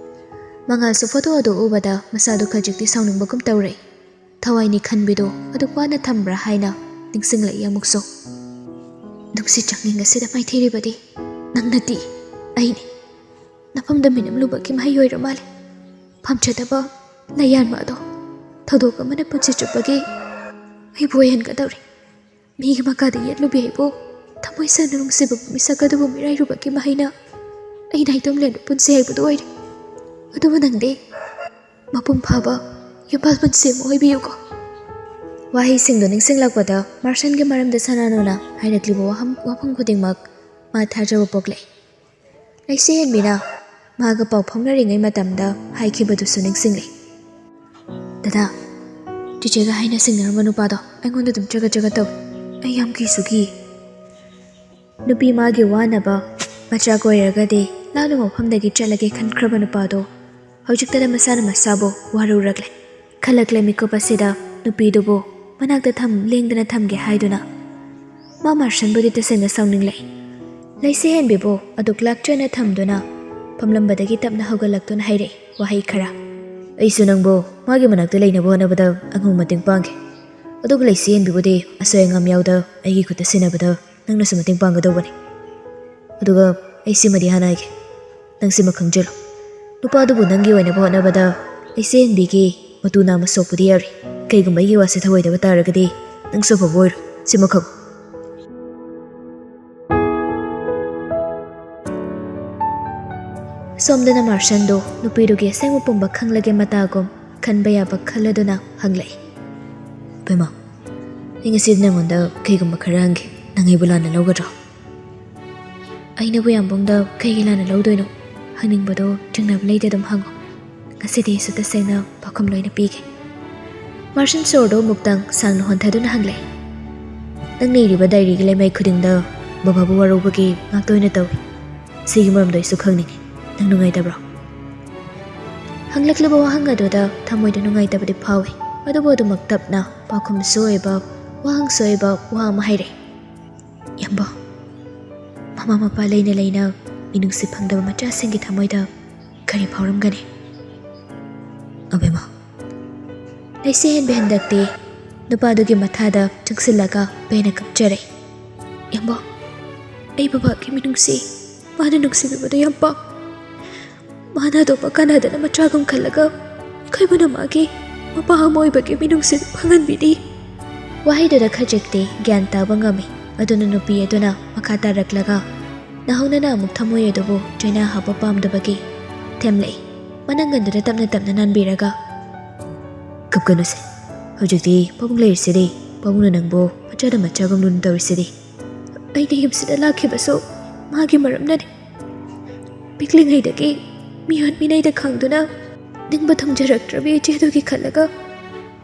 ꯃꯉꯥꯜꯁꯨ ꯐꯣꯇꯣ ꯑꯗꯨ ꯎꯕꯗ ꯃꯁꯥꯗꯨ ꯈꯖꯤꯛꯇꯤ ꯁꯥꯎꯅꯤꯡꯕꯒꯨꯝ ꯇꯧꯔꯦ꯫ ꯊꯋꯥꯏꯅꯤ ꯈꯟꯕꯤꯗꯨ ꯑꯗꯨꯛ ꯋꯥꯅ ꯊꯝꯕ꯭ꯔꯥ ꯍꯥꯏꯅ ꯅꯤꯡꯁꯤꯡꯂꯛꯏ ꯑꯃꯨꯛꯁꯨ꯫ ꯅꯨꯡꯁꯤꯠ ꯆꯥꯛꯅꯤꯡ ꯑꯁꯤꯗ ꯃꯥꯏꯊꯤꯔꯤꯕꯗꯤ ꯅꯪ ꯅꯠꯇꯦ, ꯑꯩꯅꯤ꯫ ꯅꯐꯝꯗ ꯃꯤꯅꯝꯂꯨꯕꯒꯤ ꯃꯍꯩ ꯑꯣꯏꯔ ꯃꯥꯜꯂꯦ꯫ ꯐꯝꯖꯗꯕ ꯂꯩꯌꯥꯟꯕ ꯑꯗꯣ ꯊꯧꯗꯣꯛ ꯑꯃꯅ ꯄꯨꯟꯁꯤ ꯆꯨꯞꯄꯒꯤ ꯑꯩꯕꯨ ꯑꯣꯏꯍꯟꯒꯗꯧꯔꯤ꯫ ꯃꯤꯒꯤ ꯃꯀꯥꯗ ꯌꯦꯠꯂꯨꯕꯤ ꯑꯩꯕꯨ ꯊꯃꯣꯏ ꯁꯦꯡꯅ ꯅꯨꯡꯁꯤꯕꯕꯨ ꯃꯤꯁꯛ ꯑꯗꯨꯕꯨ ꯃꯤꯔꯥꯏꯔꯨꯕꯒꯤ ꯃꯍꯩꯅ ꯑꯩ ꯅꯥꯏꯇꯣꯝ ꯂꯦꯟꯕ ꯄꯨꯟꯁꯤ ꯍꯥꯏꯕꯗꯨ ꯑꯣꯏꯔꯦ꯫ ꯑꯗꯨꯕꯨ ꯅꯪꯗꯤ ꯃꯄꯨꯡ ꯐꯥꯕ ꯌꯨꯝꯕꯥꯜ ꯄꯨꯟꯁꯤ ꯑꯃ ꯑꯣꯏꯕꯤꯌꯨꯀꯣ꯫ ꯋꯥꯍꯩꯁꯤꯡꯗꯨ ꯅꯤꯡꯁꯤꯡꯂꯛꯄꯗ ꯃꯥꯔꯁꯟꯒꯤ ꯃꯔꯝꯗ ꯁꯅꯥꯅꯨꯅ ꯍꯥꯏꯔꯛꯂꯤꯕ ꯋꯥꯐꯝ, ꯋꯥꯐꯝ ꯈꯨꯗꯤꯡꯃꯛ ꯃꯥ ꯊꯥꯖꯕ ꯄꯣꯛꯂꯦ꯫ ꯂꯩꯁꯤ ꯍꯦꯟꯕꯤꯅ ꯃꯥꯒ ꯄꯥꯎ ꯐꯥꯎꯅꯔꯤꯉꯩ ꯃꯇꯝꯗ ꯍꯥꯏꯈꯤꯕꯗꯨꯁꯨ ꯅꯤꯡꯁꯤꯡꯂꯦ꯫ "ꯗꯗꯥ, ꯆꯤꯆꯦꯒ ꯍꯥꯏꯅ ꯁꯤꯡꯅꯔꯝꯕ ꯅꯨꯄꯥꯗꯣ ꯑꯩꯉꯣꯟꯗ ꯑꯗꯨꯝ ꯆꯒꯠ ꯆꯒꯠ ꯇꯧꯏ꯫ ꯑꯩ ꯌꯥꯝ ꯀꯤꯁꯨ ꯀꯤ꯫" ꯅꯨꯄꯤ ꯃꯥꯒꯤ ꯋꯥꯅꯕ ꯃꯆꯥ ꯀꯣꯏꯔꯒꯗꯤ ꯂꯥꯞꯅ ꯃꯐꯝꯗꯒꯤ ꯆꯠꯂꯒꯦ ꯈꯟꯈ꯭ꯔꯕ ꯅꯨꯄꯥꯗꯣ ꯍꯧꯖꯤꯛꯇꯗ ꯃꯁꯥꯅ ꯃꯁꯥꯕꯨ ꯋꯥꯔꯧꯔꯛꯂꯦ꯫ ꯈꯜꯂꯛꯂꯦ ꯃꯤꯀꯨꯞ ꯑꯁꯤꯗ ꯅꯨꯄꯤꯗꯨꯕꯨ ꯃꯅꯥꯛꯇ ꯊꯝ-, ꯂꯦꯡꯗꯅ ꯊꯝꯒꯦ ꯍꯥꯏꯗꯨꯅ꯫ ꯃꯥ ꯃꯥꯔꯁꯟꯕꯨꯗꯤ ꯇꯁꯦꯡꯅ ꯁꯥꯎꯅꯤꯡꯂꯦ꯫ ꯂꯩꯁꯤ ꯍꯦꯟꯕꯤꯕꯨ ꯑꯗꯨꯛ ꯂꯥꯛꯆꯅ ꯊꯝꯗꯨꯅ ꯐꯝꯂꯝꯕꯗꯒꯤ ꯇꯞꯅ ꯍꯧꯒꯠꯂꯛꯇꯨꯅ ꯍꯥꯏꯔꯛꯏ ꯋꯥꯍꯩ ꯈꯔ꯫ "ꯑꯩꯁꯨ ꯅꯪꯕꯨ ꯃꯥꯒꯤ ꯃꯅꯥꯛꯇ ꯂꯩꯅꯕ ꯍꯣꯠꯅꯕꯗ ꯑꯉꯝꯕ ꯃꯇꯦꯡ ꯄꯥꯡꯈꯤ꯫ ꯑꯗꯨꯕꯨ ꯂꯩꯁꯤ ꯍꯦꯟꯕꯤꯕꯨꯗꯤ ꯑꯁꯣꯏ ꯑꯉꯥꯝ ꯌꯥꯎꯗ ꯑꯩꯒꯤ ꯈꯨꯠꯇ ꯁꯤꯟꯅꯕꯗ ꯅꯪꯅꯁꯨ ꯃꯇꯦꯡ ꯄꯥꯡꯒꯗꯧꯕꯅꯤ꯫ ꯑꯗꯨꯒ ꯑꯩ ꯁꯤꯃꯗꯤ ꯍꯥꯟꯅ ꯍꯥꯏꯒꯦ, ꯅꯪ ꯁꯤꯃ ꯈꯪꯖꯤꯜꯂꯨ꯫ ꯅꯨꯄꯥꯗꯨꯕꯨ ꯅꯪꯒꯤ ꯑꯣꯏꯅꯕ ꯍꯣꯠꯅꯕꯗ ꯂꯩꯁꯤ ꯍꯦꯟꯕꯤꯒꯤ ꯃꯇꯨ ꯅꯥꯝꯃ ꯁꯣꯛꯄꯗꯤ ꯌꯥꯔꯣꯏ꯫ ꯀꯩꯒꯨꯝꯕ ꯑꯩꯒꯤ ꯋꯥꯁꯦ ꯊꯧꯑꯣꯏꯗꯕ ꯇꯥꯔꯒꯗꯤ ꯅꯪꯁꯨ ꯑꯐꯕ ꯑꯣꯏꯔꯣꯏ꯫ ꯁꯤꯃ ꯈꯪꯉꯨ꯫ ꯁꯣꯝꯗꯅ ꯃꯥꯔꯁꯟꯗꯣ ꯅꯨꯄꯤꯗꯨꯒꯤ ꯑꯁꯦꯡꯕ ꯄꯨꯝꯕ ꯈꯪꯂꯒꯦ ꯃꯇꯥꯒꯨꯝ ꯈꯟꯕ ꯌꯥꯕ ꯈꯜꯂꯗꯨꯅ ꯍꯪꯂꯛꯏ꯫ "ꯕꯦꯝꯃ, ꯑꯩ ꯉꯁꯤꯗꯤ ꯅꯪꯉꯣꯟꯗ ꯀꯩꯒꯨꯝꯕ ꯈꯔ ꯍꯪꯒꯦ꯫ ꯅꯪ ꯑꯩꯕꯨ ꯂꯥꯟꯅ ꯂꯧꯒꯗ꯭ꯔꯣ?" "ꯑꯩꯅꯕꯨ ꯌꯥꯝꯕꯨꯡꯗ ꯀꯩꯒꯤ ꯂꯥꯟꯅ ꯂꯧꯗꯣꯏꯅꯣ? ꯍꯪꯅꯤꯡꯕꯗꯣ ꯆꯤꯡꯅꯕ ꯂꯩꯇꯦ, ꯑꯗꯨꯝ ꯍꯪꯉꯣ꯫ ꯉꯁꯤꯗꯤ ꯑꯩꯁꯨ ꯇꯁꯦꯡꯅ ꯄꯥꯎꯈꯨꯝ ꯂꯣꯏꯅ ꯄꯤꯒꯦ꯫" ꯃꯥꯔꯁꯟ ꯁꯣꯔꯗꯣ ꯑꯃꯨꯛꯇꯪ ꯁꯥꯡꯅ ꯍꯣꯟꯊꯗꯨꯅ ꯍꯪꯂꯛꯏ꯫ "ꯅꯪꯅ ꯏꯔꯤꯕ ꯗꯥꯏꯔꯤꯒꯤ ꯂꯩꯃꯥꯏ ꯈꯨꯗꯤꯡꯗ ꯕꯕꯥꯕꯨ ꯋꯥꯔꯧꯕꯒꯤ ꯉꯥꯛꯇ ꯑꯣꯏꯅ ꯇꯧꯏ꯫ ꯁꯤꯒꯤ ꯃꯔꯝꯗꯣ ꯑꯩꯁꯨ ꯈꯪꯅꯤꯡꯉꯤ꯫ ꯅꯪ ꯅꯨꯡꯉꯥꯏꯇꯕ꯭ꯔꯣ?" ꯍꯪꯂꯛꯂꯤꯕ ꯋꯥꯍꯪ ꯑꯗꯨꯗ ꯊꯃꯣꯏꯗ ꯅꯨꯡꯉꯥꯏꯇꯕꯗꯤ ꯐꯥꯎꯏ, ꯑꯗꯨꯕꯨ ꯑꯗꯨꯃꯛ ꯇꯞꯅ ꯄꯥꯎꯈꯨꯝꯁꯨ ꯑꯣꯏꯕ, ꯋꯥꯍꯪꯁꯨ ꯑꯣꯏꯕ ꯋꯥ ꯑꯃ ꯍꯥꯏꯔꯛꯏ꯫ "ꯌꯥꯝꯕ, ꯃꯃꯥ ꯃꯄꯥ ꯂꯩꯅ ꯂꯩꯅ ꯃꯤꯅꯨꯡꯁꯤ ꯐꯪꯗꯕ ꯃꯆꯥꯁꯤꯡꯒꯤ ꯊꯃꯣꯏꯗ ꯀꯔꯤ ꯐꯥꯎꯔꯝꯒꯅꯤ?" "ꯑꯕꯦꯝꯃ, ꯂꯩꯁꯦ ꯍꯦꯟꯕꯤ ꯍꯟꯗꯛꯇꯤ ꯅꯨꯄꯥꯗꯨꯒꯤ ꯃꯊꯥꯗ ꯆꯪꯁꯤꯜꯂꯒ ꯄꯦꯟꯅ ꯀꯞꯆꯔꯦ꯫ ꯌꯥꯝꯕ, ꯑꯩ ꯕꯕꯥꯒꯤ ꯃꯤꯅꯨꯡꯁꯤ, ꯃꯥꯅ ꯅꯨꯡꯁꯤꯕꯤꯕꯗꯨ ꯌꯥꯝ ꯄꯥꯝ꯫ ꯃꯥꯅ ꯑꯇꯣꯞꯄ ꯀꯅꯥꯗꯅ ꯃꯆꯥꯒꯨꯝ ꯈꯜꯂꯒ ꯑꯩꯈꯣꯏꯕꯨꯅ ꯃꯥꯒꯤ ꯃꯄꯥ ꯑꯃ ꯑꯣꯏꯕꯒꯤ ꯃꯤꯅꯨꯡꯁꯤ ꯐꯪꯍꯟꯕꯤꯔꯤ꯫" ꯋꯥꯍꯩꯗꯨꯗ ꯈꯖꯤꯛꯇꯤ ꯒ꯭ꯌꯥꯟ ꯇꯥꯕ ꯉꯝꯃꯤ꯫ ꯑꯗꯨꯅ ꯅꯨꯄꯤ ꯑꯗꯨꯅ ꯃꯈꯥ ꯇꯥꯔꯛꯂꯒ ꯅꯧꯍꯧꯅꯅ ꯑꯃꯨꯛ ꯊꯃꯣꯏ ꯑꯗꯨꯕꯨ ꯆꯩꯅꯥ ꯍꯥꯞꯄ ꯄꯥꯝꯗꯕꯒꯤ ꯊꯦꯝꯂꯛꯏ꯫ ꯃꯅꯪꯒꯟꯗꯨꯗ ꯇꯞꯅ ꯇꯞꯅ ꯅꯥꯟꯕꯤꯔꯒ, "ꯀꯞꯀꯅꯨꯁꯦ꯫ ꯍꯧꯖꯤꯛꯇꯤ ꯄꯥꯕꯨꯡ ꯂꯩꯔꯤꯁꯤꯗꯤ꯫ ꯄꯥꯕꯨꯡꯅ ꯅꯪꯕꯨ ꯃꯆꯥꯗ ꯃꯆꯥꯒꯨꯝ ꯂꯨꯅ ꯇꯧꯔꯤꯁꯤꯗꯤ꯫" "ꯑꯩꯅ ꯌꯨꯝꯁꯤꯗ ꯂꯥꯛꯈꯤꯕꯁꯨ ꯃꯥꯒꯤ ꯃꯔꯝꯅꯅꯤ꯫ ꯄꯤꯛꯂꯤꯉꯩꯗꯒꯤ ꯃꯤꯑꯣꯠ ꯃꯤꯅꯩꯗ ꯈꯪꯗꯨꯅ ꯅꯤꯡꯕ ꯊꯨꯡꯖꯔꯛꯇ꯭ꯔꯕꯤ ꯏꯆꯦꯗꯨꯒꯤ ꯈꯜꯂꯒ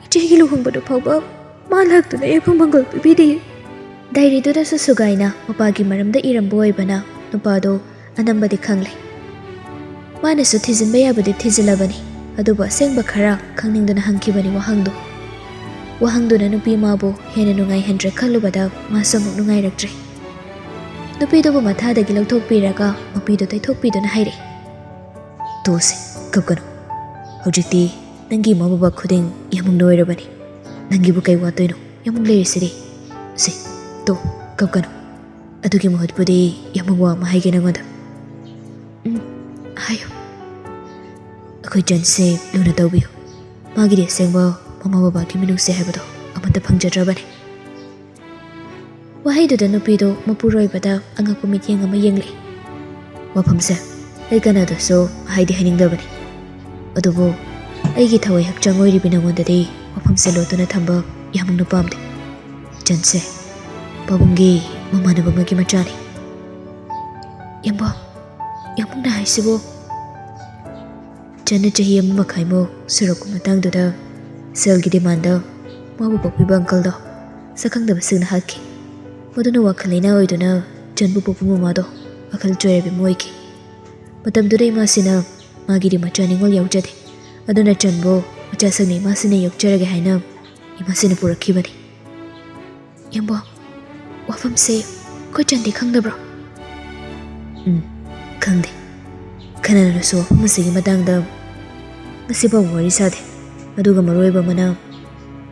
ꯏꯆꯦꯒꯤ ꯂꯨꯍꯣꯡꯕꯗꯨ ꯐꯥꯎꯕ ꯃꯥ ꯂꯥꯛꯇꯨꯅ ꯑꯩꯕꯨ ꯃꯪꯒꯣꯜ ꯄꯤꯕꯤꯔꯤ꯫" ꯗꯥꯏꯔꯤꯗꯨꯗꯁꯨ ꯁꯨꯒꯥꯏꯅ ꯃꯄꯥꯒꯤ ꯃꯔꯝꯗ ꯏꯔꯝꯕ ꯑꯣꯏꯕꯅ ꯅꯨꯄꯥꯗꯣ ꯑꯅꯝꯕꯗꯤ ꯈꯪꯂꯦ꯫ ꯃꯥꯅꯁꯨ ꯊꯤꯖꯤꯟꯕ ꯌꯥꯕꯗꯤ ꯊꯤꯖꯤꯜꯂꯕꯅꯤ, ꯑꯗꯨꯕꯨ ꯑꯁꯦꯡꯕ ꯈꯔ ꯈꯪꯅꯤꯡꯗꯨꯅ ꯍꯪꯈꯤꯕꯅꯤ ꯋꯥꯍꯪꯗꯣ꯫ ꯋꯥꯍꯪꯗꯨꯅ ꯅꯨꯄꯤ ꯃꯥꯕꯨ ꯍꯦꯟꯅ ꯅꯨꯡꯉꯥꯏꯍꯟꯗ꯭ꯔꯦ ꯈꯜꯂꯨꯕꯗ ꯃꯥꯁꯨ ꯑꯃꯨꯛ ꯅꯨꯡꯉꯥꯏꯔꯛꯇ꯭ꯔꯦ꯫ ꯅꯨꯄꯤꯗꯨꯕꯨ ꯃꯊꯥꯗꯒꯤ ꯂꯧꯊꯣꯛꯄꯤꯔꯒ ꯃꯄꯤꯗꯨ ꯇꯩꯊꯣꯛꯄꯤꯗꯨꯅ ꯍꯥꯏꯔꯛꯏ, "ꯇꯣꯛꯑꯁꯤ, ꯀꯞꯀꯅꯨ꯫ ꯍꯧꯖꯤꯛꯇꯤ ꯅꯪꯒꯤ ꯏꯃꯥ ꯕꯕꯥ ꯈꯨꯗꯤꯡ ꯌꯥꯝꯕꯨꯡꯅ ꯑꯣꯏꯔꯕꯅꯤ꯫ ꯅꯪꯒꯤꯕꯨ ꯀꯩ ꯋꯥꯠꯇꯣꯏꯅꯣ? ꯌꯥꯝꯕꯨꯡ ꯂꯩꯔꯤꯁꯤꯗꯤ꯫ ꯁꯤ, ꯇꯣ, ꯀꯞꯀꯅꯨ꯫ ꯑꯗꯨꯒꯤ ꯃꯍꯨꯠꯄꯨꯗꯤ ꯌꯥꯝꯕꯨꯡ ꯋꯥ ꯑꯃ ꯍꯥꯏꯒꯦ ꯅꯪꯉꯣꯟꯗ꯫" "ꯎꯝ, ꯍꯥꯏꯌꯨ꯫" "ꯑꯩꯈꯣꯏ ꯆꯟꯁꯦ ꯂꯨꯅ ꯇꯧꯕꯤꯌꯨ꯫ ꯃꯥꯒꯤꯗꯤ ꯑꯁꯦꯡꯕ ꯃꯃꯥ ꯕꯕꯥꯒꯤ ꯃꯤꯅꯨꯡꯁꯤ ꯍꯥꯏꯕꯗꯣ ꯑꯃꯠꯇ ꯐꯪꯖꯗ꯭ꯔꯕꯅꯤ꯫ ꯋꯥꯍꯩꯗꯨꯗ ꯅꯨꯄꯤꯗꯣ ꯃꯄꯨꯔꯣꯏꯕꯗ ꯑꯉꯛꯄ ꯃꯤꯠꯌꯦꯡ ꯑꯃ ꯌꯦꯡꯂꯛꯏ꯫ "ꯋꯥꯐꯝꯁꯦ ꯑꯩ ꯀꯅꯥꯗꯁꯨ ꯍꯥꯏꯗꯤ ꯍꯥꯏꯅꯤꯡꯗꯕꯅꯤ, ꯑꯗꯨꯕꯨ ꯑꯩꯒꯤ ꯊꯋꯥꯏ ꯍꯛꯆꯥꯡ ꯑꯣꯏꯔꯤꯕꯤ ꯅꯉꯣꯟꯗꯗꯤ ꯋꯥꯐꯝꯁꯦ ꯂꯣꯠꯇꯨꯅ ꯊꯝꯕ ꯌꯥꯝꯅ ꯄꯥꯝꯗꯦ꯫ ꯏꯆꯟꯁꯦ ꯄꯥꯕꯨꯡꯒꯤ ꯃꯃꯥꯟꯅꯕ ꯑꯃꯒꯤ ꯃꯆꯥꯅꯤ꯫" "ꯌꯥꯝꯕ, ꯌꯥꯝꯕꯨꯡꯅ ꯍꯥꯏꯁꯤꯕꯨ?" ꯆꯟꯅ ꯆꯍꯤ ꯑꯃ ꯃꯈꯥꯏꯃꯨꯛ ꯁꯨꯔꯛꯄ ꯃꯇꯥꯡꯗꯨꯗ ꯁꯦꯜꯒꯤ ꯗꯤꯃꯥꯟꯗ ꯃꯥꯕꯨ ꯄꯣꯛꯄꯤꯕ ꯑꯪꯀꯜꯗꯣ ꯁꯛꯈꯪꯗꯕꯁꯤꯡꯅ ꯍꯥꯠꯈꯤ꯫ ꯃꯗꯨꯅ ꯋꯥꯈꯜ ꯂꯩꯅꯥ ꯑꯣꯏꯗꯨꯅ ꯆꯟꯕꯨ ꯄꯣꯛꯄ ꯃꯃꯥꯗꯣ ꯋꯥꯈꯜ ꯆꯣꯏꯔꯕꯤ ꯑꯃ ꯑꯣꯏꯈꯤ꯫ ꯃꯇꯝꯗꯨꯗ ꯏꯃꯥꯁꯤꯅ ꯃꯥꯒꯤꯗꯤ ꯃꯆꯥ ꯅꯤꯉꯣꯜ ꯌꯥꯎꯖꯗꯦ꯫ ꯑꯗꯨꯅ ꯆꯟꯕꯨ ꯃꯆꯥꯁꯤꯡꯅ ꯏꯃꯥꯁꯤꯅ ꯌꯣꯛꯆꯔꯒꯦ ꯍꯥꯏꯅ ꯏꯃꯥꯁꯤꯅ ꯄꯨꯔꯛꯈꯤꯕꯅꯤ꯫ "ꯌꯥꯝꯕ, ꯋꯥꯐꯝꯁꯦ ꯑꯩꯈꯣꯏ ꯆꯟꯗꯤ ꯈꯪꯗꯕ꯭ꯔꯣ?" "ꯎꯝ, ꯈꯪꯗꯦ꯫ ꯈꯅꯥꯅꯁꯨ ꯋꯥꯐꯝ ꯑꯁꯤꯒꯤ ꯃꯇꯥꯡꯗ ꯉꯁꯤꯐꯥꯎ ꯋꯥꯔꯤ ꯁꯥꯗꯦ꯫ ꯑꯗꯨꯒ ꯃꯔꯨꯑꯣꯏꯕ ꯑꯃꯅ,"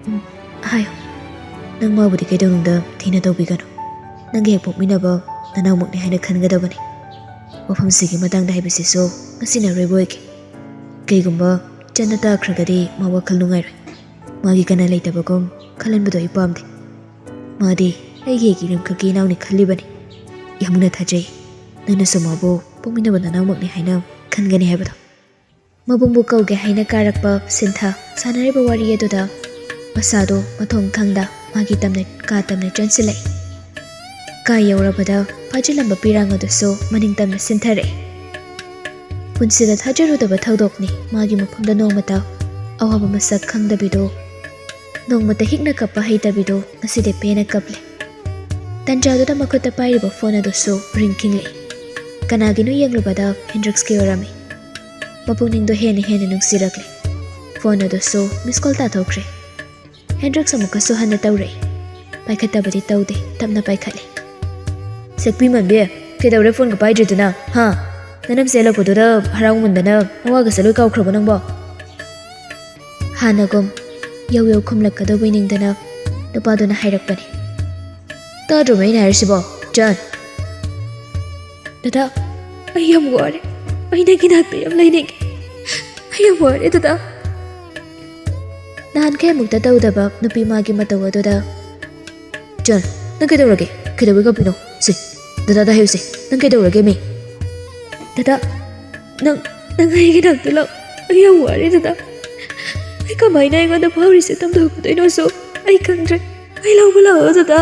"ꯎꯝ, ꯍꯥꯏꯌꯣ꯫" "ꯅꯪ ꯃꯥꯕꯨꯗꯤ ꯀꯩꯗꯧꯅꯨꯡꯗ ꯊꯤꯅ ꯇꯧꯕꯤꯒꯅꯨ꯫ ꯅꯪꯒ ꯍꯦꯛ ꯄꯣꯛꯃꯤꯟꯅꯕ ꯅꯅꯥꯎꯃꯛꯅꯤ ꯍꯥꯏꯅ ꯈꯟꯒꯗꯕꯅꯤ꯫ ꯋꯥꯐꯝꯁꯤꯒꯤ ꯃꯇꯥꯡꯗ ꯍꯥꯏꯕꯁꯤꯁꯨ ꯉꯁꯤꯅ ꯑꯔꯣꯏꯕ ꯑꯣꯏꯒꯦ꯫ ꯀꯩꯒꯨꯝꯕ ꯆꯟꯅ ꯇꯥꯈ꯭ꯔꯒꯗꯤ ꯃꯥ ꯋꯥꯈꯜ ꯅꯨꯡꯉꯥꯏꯔꯣꯏ꯫ ꯃꯥꯒꯤ ꯀꯅꯥ ꯂꯩꯇꯕꯒꯨꯝ ꯈꯜꯍꯟꯕꯗꯣ ꯑꯩ ꯄꯥꯝꯗꯦ꯫ ꯃꯥꯗꯤ ꯑꯩꯒꯤ ꯍꯦꯛ ꯏꯔꯝꯈꯛꯀꯤ ꯏꯅꯥꯎꯅꯤ ꯈꯜꯂꯤꯕꯅꯤ꯫ ꯌꯥꯝꯅ ꯊꯥꯖꯩ, ꯅꯪꯅꯁꯨ ꯃꯥꯕꯨ ꯄꯣꯛꯃꯤꯟꯅꯕ ꯅꯅꯥꯎꯃꯛꯅꯤ ꯍꯥꯏꯅ ꯈꯟꯒꯅꯤ ꯍꯥꯏꯕꯗꯣ꯫" ꯃꯕꯨꯡꯕꯨ ꯀꯧꯒꯦ ꯍꯥꯏꯅ ꯀꯥꯔꯛꯄ ꯁꯤꯟꯊ ꯁꯥꯟꯅꯔꯤꯕ ꯋꯥꯔꯤ ꯑꯗꯨꯗ ꯃꯁꯥꯗꯣ ꯃꯊꯣꯡ ꯈꯪꯗ ꯃꯥꯒꯤ ꯇꯝꯅ, ꯀꯥ ꯇꯝꯅ ꯆꯪꯁꯤꯜꯂꯛꯏ꯫ ꯀꯥ ꯌꯧꯔꯕꯗ ꯐꯥꯖꯤꯜꯂꯝꯕ ꯄꯤꯔꯥꯡ ꯑꯗꯨꯁꯨ ꯃꯅꯤꯡ ꯇꯝꯅ ꯁꯤꯟꯊꯔꯛꯏ꯫ ꯄꯨꯟꯁꯤꯗ ꯊꯥꯖꯔꯨꯗꯕ ꯊꯧꯗꯣꯛꯅꯤ꯫ ꯃꯥꯒꯤ ꯃꯐꯝꯗ ꯅꯣꯡꯃꯇ ꯑꯋꯥꯕ ꯃꯁꯛ ꯈꯪꯗꯕꯤꯗꯣ, ꯅꯣꯡꯃꯇ ꯍꯤꯛꯅ ꯀꯞꯄ ꯍꯩꯇꯕꯤꯗꯣ ꯉꯁꯤꯗꯤ ꯄꯦꯟꯅ ꯀꯞꯂꯦ꯫ ꯇꯟꯖꯥꯗꯨꯗ ꯃꯈꯨꯠꯇ ꯄꯥꯏꯔꯤꯕ ꯐꯣꯟ ꯑꯗꯨꯁꯨ ꯔꯤꯡ ꯈꯤꯡꯂꯛꯏ꯫ ꯀꯅꯥꯒꯤꯅꯣ ꯌꯦꯡꯂꯨꯕꯗ ꯍꯦꯟꯗ꯭ꯔꯤꯛꯁꯀꯤ ꯑꯣꯏꯔꯝꯃꯤ꯫ ꯃꯄꯨꯛꯅꯤꯡꯗꯣ ꯍꯦꯟꯅ ꯍꯦꯟꯅ ꯅꯨꯡꯁꯤꯔꯛꯂꯦ꯫ ꯐꯣꯟ ꯑꯗꯨꯁꯨ ꯃꯤꯁ ꯀꯣꯜ ꯇꯥꯊꯣꯛꯈ꯭ꯔꯦ꯫ ꯍꯦꯟꯗ꯭ꯔꯤꯛꯁ ꯑꯃꯨꯛꯀꯁꯨ ꯍꯟꯅ ꯇꯧꯔꯛꯏ꯫ ꯄꯥꯏꯈꯠꯇꯕꯗꯤ ꯇꯧꯗꯦ, ꯇꯞꯅ ꯄꯥꯏꯈꯠꯂꯤ꯫ "ꯁꯛꯄꯤ ꯃꯥꯟꯕꯤ, ꯀꯩꯗꯧꯔꯦ ꯐꯣꯟꯒ ꯄꯥꯏꯗ꯭ꯔꯤꯗꯨꯅ, ꯍꯥ? ꯅꯅꯝ ꯆꯦꯜꯂꯛꯄꯗꯨꯗ ꯍꯔꯥꯎꯃꯟꯗꯅ ꯅꯋꯥꯒꯁꯦ ꯂꯣꯏ ꯀꯥꯎꯈ꯭ꯔꯕꯣ ꯅꯪꯕꯣ?" ꯍꯥꯟꯅꯒꯨꯝ ꯌꯧ ꯌꯧ ꯈꯨꯝꯂꯛꯀꯗꯧꯕꯩ ꯅꯤꯡꯗꯅ ꯅꯨꯄꯥꯗꯨꯅ ꯍꯥꯏꯔꯛꯄꯅꯤ꯫ "ꯇꯥꯗ꯭ꯔꯣꯃꯦ ꯑꯩꯅ ꯍꯥꯏꯔꯤꯁꯤꯕꯣ, ꯆꯟ?" "ꯗꯗꯥ, ꯑꯩ ꯌꯥꯝ ꯋꯥꯔꯦ꯫ ꯑꯩ ꯅꯪꯒꯤ ꯅꯥꯛꯇ ꯌꯥꯝ ꯂꯩꯅꯤꯡꯉꯦ꯫ ꯑꯩ ꯌꯥꯝ ꯋꯥꯔꯦ ꯗꯗꯥ꯫" ꯅꯍꯥꯟꯈꯩ ꯑꯃꯨꯛꯇ ꯇꯧꯗꯕ ꯅꯨꯄꯤ ꯃꯥꯒꯤ ꯃꯇꯧ ꯑꯗꯨꯗ, "ꯖꯣꯟ, ꯅꯪ ꯀꯩꯗꯧꯔꯒꯦ? ꯀꯩꯗꯧꯕꯩ ꯀꯞꯄꯤꯅꯣ? ꯁꯦ, ꯗꯗꯥꯗ ꯍꯥꯏꯌꯨꯁꯦ, ꯅꯪ ꯀꯩꯗꯧꯔꯒꯦ ꯃꯤ?" "ꯗꯗꯥ, ꯅꯪ, ꯅꯪ ꯑꯩꯒꯤ ꯅꯥꯛꯇ ꯂꯥꯛꯑꯣ꯫ ꯑꯩ ꯌꯥꯝ ꯋꯥꯔꯦ ꯗꯗꯥ꯫ ꯑꯩ ꯀꯃꯥꯏꯅ ꯑꯩꯉꯣꯟꯗ ꯐꯥꯎꯔꯤꯁꯦ ꯇꯝꯊꯣꯛꯀꯗꯣꯏꯅꯣꯁꯨ ꯑꯩ ꯈꯪꯗ꯭ꯔꯦ꯫ ꯑꯩ ꯂꯧꯕ ꯂꯥꯛꯑꯣ ꯗꯗꯥ꯫"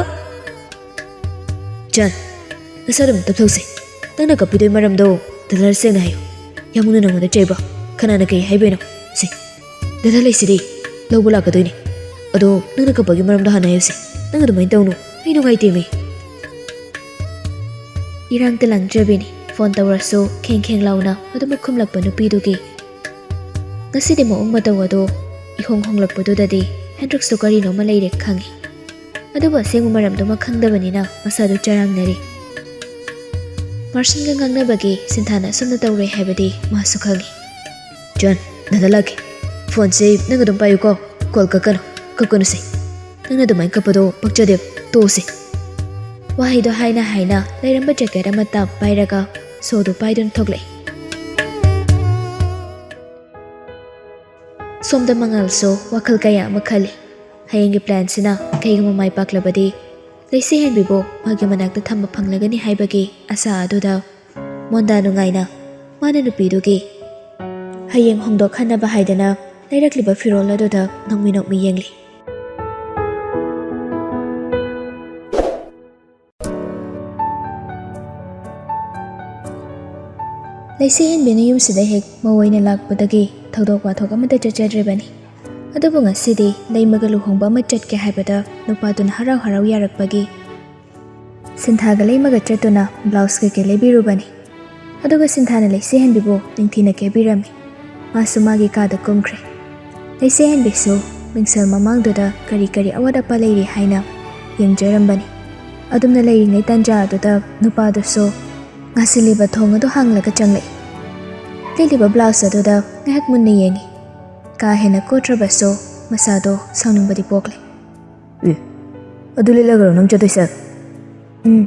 "ꯖꯣꯟ, ꯅꯁꯥꯗꯣ ꯑꯃꯨꯛꯇ ꯐꯧꯁꯦ꯫ ꯅꯪꯅ ꯀꯞꯄꯤꯗꯣꯏ ꯃꯔꯝꯗꯣ ꯗꯗꯥꯗ ꯁꯦꯡꯅ ꯍꯥꯏꯌꯨ꯫ ꯌꯥꯝꯅ ꯅꯉꯣꯟꯗ ꯆꯩꯕ꯭ꯔꯣ? ꯀꯅꯥꯅ ꯀꯩ ꯍꯥꯏꯕꯩꯅꯣ? ꯁꯦ, ꯗꯗꯥ ꯂꯩꯁꯤꯗꯤ, ꯂꯧꯕ ꯂꯥꯛꯀꯗꯣꯏꯅꯤ꯫ ꯑꯗꯣ ꯅꯪꯅ ꯀꯞꯄꯒꯤ ꯃꯔꯝꯗꯣ ꯍꯥꯟꯅ ꯍꯥꯏꯌꯨꯁꯦ꯫ ꯅꯪ ꯑꯗꯨꯃꯥꯏꯅ ꯇꯧꯅꯨ꯫ ꯑꯩ ꯅꯨꯡꯉꯥꯏꯇꯦꯃꯤ꯫" ꯏꯔꯥꯡ ꯇꯂꯥꯡꯗ꯭ꯔꯕꯤꯅꯤ꯫ ꯐꯣꯟ ꯇꯧꯔꯁꯨ ꯈꯦꯡ ꯈꯦꯡ ꯂꯥꯎꯅ ꯑꯗꯨꯃꯛ ꯈꯨꯝꯂꯛꯄ ꯅꯨꯄꯤꯗꯨꯒꯤ ꯉꯁꯤꯗꯤ ꯃꯑꯣꯡ ꯃꯇꯧ ꯑꯗꯣ ꯏꯍꯣꯡ ꯍꯣꯡꯂꯛꯄꯗꯨꯗꯗꯤ ꯍꯦꯟꯗ꯭ꯔꯤꯛꯁꯇꯣ ꯀꯔꯤꯅꯣꯃ ꯂꯩꯔꯦ ꯈꯪꯉꯤ꯫ ꯑꯗꯨꯕꯨ ꯑꯁꯦꯡꯕ ꯃꯔꯝꯗꯨꯃ ꯈꯪꯗꯕꯅꯤꯅ ꯃꯁꯥꯗꯨ ꯆꯔꯥꯡꯅꯔꯤ꯫ ꯃꯥꯔꯁꯟꯒ ꯉꯥꯡꯅꯕꯒꯤ ꯁꯤꯟꯊꯥꯅ ꯑꯁꯨꯝꯅ ꯇꯧꯔꯣꯏ ꯍꯥꯏꯕꯗꯤ ꯃꯥꯁꯨ ꯈꯪꯉꯤ꯫ "ꯖꯣꯟ, ꯗꯗꯥ ꯂꯥꯛꯀꯦ꯫ ꯐꯣꯟꯁꯦ ꯅꯪ ꯑꯗꯨꯝ ꯄꯥꯏꯌꯨꯀꯣ꯫ ꯀꯣꯜ ꯀꯛꯀꯅꯨ, ꯀꯛꯀꯅꯨꯁꯦ꯫ ꯅꯪꯅ ꯑꯗꯨꯃꯥꯏꯅ ꯀꯞꯄꯗꯣ ꯄꯛꯆꯗꯦꯕ꯫ ꯇꯣꯛꯑꯣꯁꯦ꯫" ꯋꯥꯍꯩꯗꯣ ꯍꯥꯏꯅ ꯍꯥꯏꯅ ꯂꯩꯔꯝꯕ ꯖꯦꯀꯦꯠ ꯑꯃ ꯇꯞ ꯄꯥꯏꯔꯒ ꯁꯣꯗꯨ ꯄꯥꯏꯗꯨꯅ ꯊꯣꯛꯂꯛꯏ꯫ ꯁꯣꯝꯗ ꯃꯉꯥꯜꯁꯨ ꯋꯥꯈꯜ ꯀꯌꯥ ꯑꯃ ꯈꯜꯂꯤ꯫ ꯍꯌꯦꯡꯒꯤ ꯄ꯭ꯂꯥꯟꯁꯤꯅ ꯀꯩꯒꯨꯝꯕ ꯃꯥꯏ ꯄꯥꯛꯂꯕꯗꯤ ꯂꯩꯁꯤꯍꯦꯟꯕꯤꯕꯨ ꯃꯥꯒꯤ ꯃꯅꯥꯛꯇ ꯊꯝꯕ ꯐꯪꯂꯒꯅꯤ ꯍꯥꯏꯕꯒꯤ ꯑꯁꯥ ꯑꯗꯨꯗ ꯃꯣꯟꯗꯥ ꯅꯨꯡꯉꯥꯏꯅ ꯃꯥꯅ ꯅꯨꯄꯤꯗꯨꯒꯤ ꯍꯌꯦꯡ ꯍꯣꯡꯗꯣꯛꯍꯟꯅꯕ ꯍꯥꯏꯗꯅ ꯂꯩꯔꯛꯂꯤꯕ ꯐꯤꯔꯣꯜ ꯑꯗꯨꯗ ꯅꯣꯛꯃꯤ ꯅꯣꯛꯃꯤ ꯌꯦꯡꯂꯤ꯫ ꯂꯩꯁꯤꯍꯦꯟꯕꯤꯅ ꯌꯨꯝꯁꯤꯗ ꯍꯦꯛ ꯃꯧ ꯑꯣꯏꯅ ꯂꯥꯛꯄꯗꯒꯤ ꯊꯧꯗꯣꯛ ꯋꯥꯊꯣꯛ ꯑꯃꯠꯇ ꯆꯠꯆꯗ꯭ꯔꯤꯕꯅꯤ꯫ ꯑꯗꯨꯕꯨ ꯉꯁꯤꯗꯤ ꯂꯩꯃꯒ ꯂꯨꯍꯣꯡꯕ ꯑꯃ ꯆꯠꯀꯦ ꯍꯥꯏꯕꯗ ꯅꯨꯄꯥꯗꯨꯅ ꯍꯔꯥꯎ ꯍꯔꯥꯎ ꯌꯥꯔꯛꯄꯒꯤ ꯁꯤꯟꯊꯥꯒ ꯂꯩꯃꯒ ꯆꯠꯇꯨꯅ ꯕ꯭ꯂꯥꯎꯁ ꯀꯩꯀꯩ ꯂꯩꯕꯤꯔꯨꯕꯅꯤ꯫ ꯑꯗꯨꯒ ꯁꯤꯟꯊꯥꯅ ꯂꯩꯁꯤꯍꯦꯟꯕꯤꯕꯨ ꯅꯤꯡꯊꯤꯅ ꯀꯦꯕꯤꯔꯝꯃꯤ꯫ ꯃꯥꯁꯨ ꯃꯥꯒꯤ ꯀꯥꯗ ꯀꯨꯝꯈ꯭ꯔꯦ꯫ ꯂꯩꯁꯤꯍꯦꯟꯕꯤꯁꯨ ꯃꯤꯡꯁꯦꯜ ꯃꯃꯥꯡꯗꯨꯗ ꯀꯔꯤ ꯀꯔꯤ ꯑꯋꯥꯠ ꯑꯄꯥ ꯂꯩꯔꯤ ꯍꯥꯏꯅ ꯌꯦꯡꯖꯔꯝꯕꯅꯤ꯫ ꯑꯗꯨꯝꯅ ꯂꯩꯔꯤꯉꯩ ꯇꯥꯟꯖꯥ ꯑꯗꯨꯗ ꯅꯨꯄꯥꯗꯨꯁꯨ ꯉꯥꯁꯤꯜꯂꯤꯕ ꯊꯣꯡ ꯑꯗꯨ ꯍꯥꯡꯂꯒ ꯆꯪꯂꯛꯏ꯫ ꯂꯤꯠꯂꯤꯕ ꯕ꯭ꯂꯥꯎꯁ ꯑꯗꯨꯗ ꯉꯥꯏꯍꯥꯛ ꯃꯨꯟꯅ ꯌꯦꯡꯉꯤ꯫ ꯀꯥ ꯍꯦꯟꯅ ꯀꯣꯠꯇ꯭ꯔꯕꯁꯨ ꯃꯁꯥꯗꯣ ꯁꯥꯎꯅꯤꯡꯕꯗꯤ ꯄꯣꯛꯂꯦ꯫ "ꯑꯦ, ꯑꯗꯨ ꯂꯤꯠꯂꯒꯔꯣ ꯅꯪ ꯆꯠꯇꯣꯏꯁꯦ?" "ꯎꯝ꯫"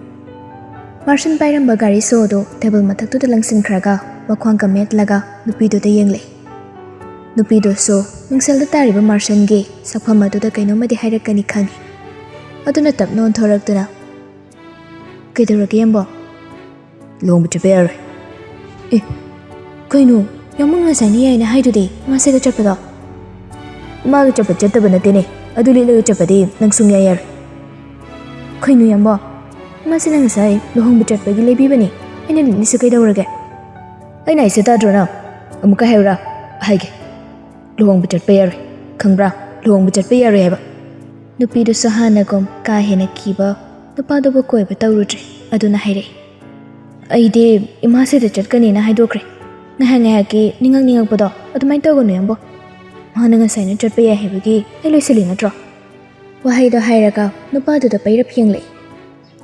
ꯃꯥꯔꯁꯟ ꯄꯥꯏꯔꯝꯕ ꯒꯥꯔꯤ ꯁꯣ ꯑꯗꯨ ꯇꯦꯕꯜ ꯃꯊꯛꯇꯨꯗ ꯂꯪꯁꯤꯟꯈ꯭ꯔꯒ ꯃꯈ꯭ꯋꯥꯡꯒ ꯃꯦꯠꯂꯒ ꯅꯨꯄꯤꯗꯨꯗ ꯌꯦꯡꯂꯛꯏ꯫ ꯅꯨꯄꯤꯗꯨꯁꯨ ꯃꯤꯡꯁꯦꯜꯗ ꯇꯥꯔꯤꯕ ꯃꯥꯔꯁꯟꯒꯤ ꯁꯛꯐꯝ ꯑꯗꯨꯗ ꯀꯩꯅꯣꯝꯃꯗꯤ ꯍꯥꯏꯔꯛꯀꯅꯤ ꯈꯪꯏ꯫ ꯑꯗꯨꯅ ꯇꯞꯅ ꯑꯣꯟꯊꯣꯔꯛꯇꯨꯅ, "ꯀꯩꯗꯧꯔꯒꯦ, ꯌꯥꯝꯕꯣ?" "ꯂꯨꯍꯣꯡꯕ ꯆꯠꯄ ꯌꯥꯔꯣꯏ꯫" "ꯑꯦ, ꯀꯩꯅꯣ? ꯌꯥꯝꯕꯨꯡ ꯉꯁꯥꯏꯅ ꯌꯥꯏꯅ ꯍꯥꯏꯗꯨꯗꯤ, ꯃꯥꯁꯦꯒ ꯆꯠꯄꯗꯣ?" "ꯃꯥꯒ ꯆꯠꯄ ꯆꯠꯇꯕ ꯅꯠꯇꯦꯅꯦ, ꯑꯗꯨ ꯂꯤꯠꯂꯒ ꯆꯠꯄꯗꯤ ꯅꯪ ꯁꯨꯡꯌꯥ ꯌꯥꯔꯣꯏ꯫" "ꯀꯩꯅꯣ, ꯌꯥꯝꯕꯣ? ꯃꯥꯁꯤꯅ ꯉꯁꯥꯏ ꯂꯨꯍꯣꯡꯕ ꯆꯠꯄꯒꯤ ꯂꯩꯕꯤꯕꯅꯤ, ꯑꯩꯅ ꯂꯤꯠꯂꯤꯁꯦ ꯀꯩꯗꯧꯔꯒꯦ?" "ꯑꯩꯅ ꯍꯥꯏꯁꯦ ꯇꯥꯗ꯭ꯔꯣ ꯅꯪ? ꯑꯃꯨꯛꯀ ꯍꯥꯏꯌꯨꯔꯥ?" "ꯍꯥꯏꯒꯦ, ꯂꯨꯍꯣꯡꯕ ꯆꯠꯄ ꯌꯥꯔꯣꯏ, ꯈꯪꯕ꯭ꯔꯥ? ꯂꯨꯍꯣꯡꯕ ꯆꯠꯄ ꯌꯥꯔꯣꯏ ꯍꯥꯏꯕ꯫" ꯅꯨꯄꯤꯗꯨꯁꯨ ꯍꯥꯟꯅꯒꯨꯝ ꯀꯥ ꯍꯦꯟꯅ ꯀꯤꯕ ꯅꯨꯄꯥꯗꯨꯕꯨ ꯀꯣꯏꯕ ꯇꯧꯔꯨꯗ꯭ꯔꯦ꯫ ꯑꯗꯨꯅ ꯍꯥꯏꯔꯛꯏ, "ꯑꯩꯗꯤ ꯏꯃꯥꯁꯤꯗ ꯆꯠꯀꯅꯤꯅ ꯍꯥꯏꯗꯣꯛꯈ꯭ꯔꯦ꯫ ꯉꯥꯏꯍꯥꯛ ꯉꯥꯏꯍꯥꯛꯀꯤ ꯅꯤꯡꯉꯛ ꯅꯤꯡꯉꯛꯄꯗꯣ ꯑꯗꯨꯃꯥꯏꯅ ꯇꯧꯒꯅꯨ, ꯌꯥꯝꯕꯣ꯫ ꯃꯥꯅ ꯉꯁꯥꯏꯅ ꯆꯠꯄ ꯌꯥꯏ ꯍꯥꯏꯕꯒꯤ ꯑꯩ ꯂꯣꯏꯁꯤꯜꯂꯤ ꯅꯠꯇ꯭ꯔꯣ?" ꯋꯥꯍꯩꯗꯣ ꯍꯥꯏꯔꯒ ꯅꯨꯄꯥꯗꯨꯗ ꯄꯩꯔꯞ ꯌꯦꯡꯂꯛꯏ꯫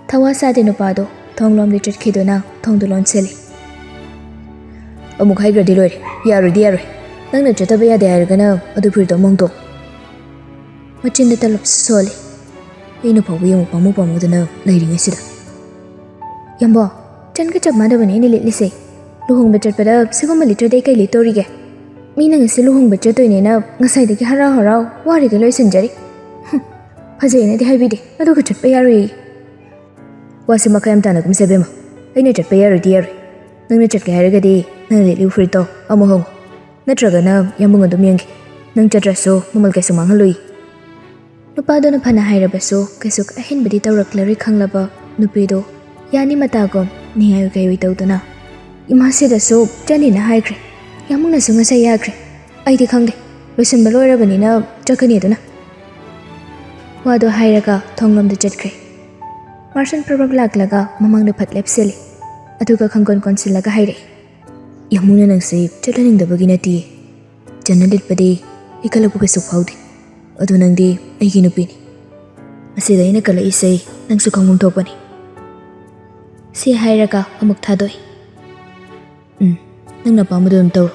ꯊꯋꯥ ꯁꯥꯗꯦ ꯅꯨꯄꯥꯗꯣ ꯊꯣꯡꯂꯣꯝꯗ ꯆꯠꯈꯤꯗꯨꯅ ꯊꯣꯡꯗꯨ ꯂꯣꯟꯁꯤꯜꯂꯤ꯫ "ꯑꯃꯨꯛ ꯍꯥꯏꯈ꯭ꯔꯗꯤ ꯂꯣꯏꯔꯦ, ꯌꯥꯔꯣꯏꯗꯤ ꯌꯥꯔꯣꯏ꯫ ꯅꯪꯅ ꯆꯠꯇꯕ ꯌꯥꯗꯦ ꯍꯥꯏꯔꯒꯅ ꯑꯗꯨ ꯐꯨꯔꯤꯠꯇꯣ ꯑꯃꯨꯛ ꯍꯣꯡꯗꯣꯛꯑꯣ꯫" ꯃꯆꯤꯟꯗ ꯇꯂꯞꯁꯨ ꯁꯣꯜꯂꯤ꯫ ꯑꯩꯅ ꯐꯥꯎꯕ ꯌꯦꯡꯉꯨ ꯄꯥꯝꯃꯨ ꯄꯥꯝꯃꯨꯗꯅ ꯂꯩꯔꯤꯉꯩꯁꯤꯗ꯫ "ꯌꯥꯝꯕꯣ, ꯆꯟꯒ ꯆꯞ ꯃꯥꯟꯅꯕꯅꯦ ꯑꯩꯅ ꯂꯤꯠꯂꯤꯁꯦ꯫ ꯂꯨꯍꯣꯡꯕ ꯆꯠꯄꯗ ꯁꯤꯒꯨꯝꯕ ꯂꯤꯠꯇ꯭ꯔꯗꯤ ꯑꯩ ꯀꯩ ꯂꯤꯠꯇꯣꯔꯤꯒꯦ? ꯃꯤꯅ ꯉꯁꯤ ꯂꯨꯍꯣꯡꯕ ꯆꯠꯇꯣꯏꯅꯦꯅ ꯉꯁꯥꯏꯗꯒꯤ ꯍꯔꯥꯎ ꯍꯔꯥꯎ ꯋꯥꯔꯤꯒ ꯂꯣꯏꯁꯤꯟꯖꯔꯤ꯫ ꯍꯨꯝ, ꯐꯖꯩꯅꯗꯤ ꯍꯥꯏꯕꯤꯗꯦ, ꯑꯗꯨꯒ ꯆꯠꯄ ꯌꯥꯔꯣꯏꯌꯦ꯫" "ꯋꯥꯁꯦ ꯃꯈꯥ ꯌꯥꯝ ꯇꯥꯅ ꯀꯨꯝꯁꯦ ꯏꯕꯦꯝꯃ꯫ ꯑꯩꯅ ꯆꯠꯄ ꯌꯥꯔꯣꯏꯗꯤ ꯌꯥꯔꯣꯏ꯫ ꯅꯪꯅ ꯆꯠꯀꯦ ꯍꯥꯏꯔꯒꯗꯤ ꯅꯪ ꯂꯤꯠꯂꯤꯕ ꯐꯨꯔꯤꯠꯇꯣ ꯑꯃꯨꯛ ꯍꯣꯡꯉꯨ꯫ ꯅꯠꯇ꯭ꯔꯒꯅ ꯌꯥꯝꯕꯨꯡ ꯑꯗꯨꯝ ꯌꯦꯡꯒꯦ꯫ ꯅꯪ ꯆꯠꯇ꯭ꯔꯁꯨ ꯃꯃꯜ ꯀꯩꯁꯨ ꯃꯥꯡꯍꯜꯂꯨꯏ꯫" ꯅꯨꯄꯥꯗꯨꯅ ꯐꯅ ꯍꯥꯏꯔꯕꯁꯨ ꯀꯩꯁꯨ ꯑꯍꯦꯟꯕꯗꯤ ꯇꯧꯔꯛꯂꯔꯣꯏ ꯈꯪꯂꯕ ꯅꯨꯄꯤꯗꯣ ꯌꯥꯅꯤ ꯃꯇꯥꯒꯨꯝ ꯅꯤꯡꯉꯥꯏ ꯀꯩꯑꯣꯏ ꯇꯧꯗꯨꯅ, "ꯏꯃꯥꯁꯤꯗꯁꯨ ꯆꯠꯅꯤꯅ ꯍꯥꯏꯈ꯭ꯔꯦ꯫ ꯌꯥꯝꯕꯨꯡꯅꯁꯨ ꯉꯁꯥꯏ ꯌꯥꯈ꯭ꯔꯦ꯫ ꯑꯩꯗꯤ ꯈꯪꯗꯦ꯫ ꯂꯣꯏꯁꯤꯟꯕ ꯂꯣꯏꯔꯕꯅꯤꯅ ꯆꯠꯀꯅꯤ ꯑꯗꯨꯅ꯫" ꯋꯥꯗꯣ ꯍꯥꯏꯔꯒ ꯊꯣꯡꯂꯣꯝꯗ ꯆꯠꯈ꯭ꯔꯦ꯫ ꯃꯥꯔꯁꯟ ꯄ꯭ꯔꯕꯛ ꯂꯥꯛꯂꯒ ꯃꯃꯥꯡꯗ ꯐꯠ ꯂꯦꯞꯁꯤꯜꯂꯤ꯫ ꯑꯗꯨꯒ ꯈꯪꯒꯣꯟ ꯀꯣꯟꯁꯤꯜꯂꯒ ꯍꯥꯏꯔꯛꯏ, "ꯌꯥꯝꯕꯨꯡꯅ ꯅꯪꯁꯦ ꯆꯠꯍꯟꯅꯤꯡꯗꯕꯒꯤ ꯅꯠꯇꯦ꯫ ꯆꯟꯅ ꯂꯤꯠꯄꯗꯤ ꯑꯩ ꯀꯜꯂꯛꯄ ꯀꯩꯁꯨ ꯐꯥꯎꯗꯦ꯫ ꯑꯗꯨ ꯅꯪꯗꯤ ꯑꯩꯒꯤ ꯅꯨꯄꯤꯅꯤ꯫ ꯃꯁꯤꯗ ꯑꯩꯅ ꯀꯜꯂꯛꯏꯁꯦ ꯅꯪꯁꯨ ꯈꯪꯐꯝ ꯊꯣꯛꯄꯅꯤ꯫" ꯁꯤ ꯍꯥꯏꯔꯒ ꯑꯃꯨꯛ ꯊꯥꯗꯣꯛꯏ꯫ "ꯎꯝ, ꯅꯪꯅ ꯑꯄꯥꯝꯕꯗꯣ ꯑꯗꯨꯝ ꯇꯧꯔꯣ꯫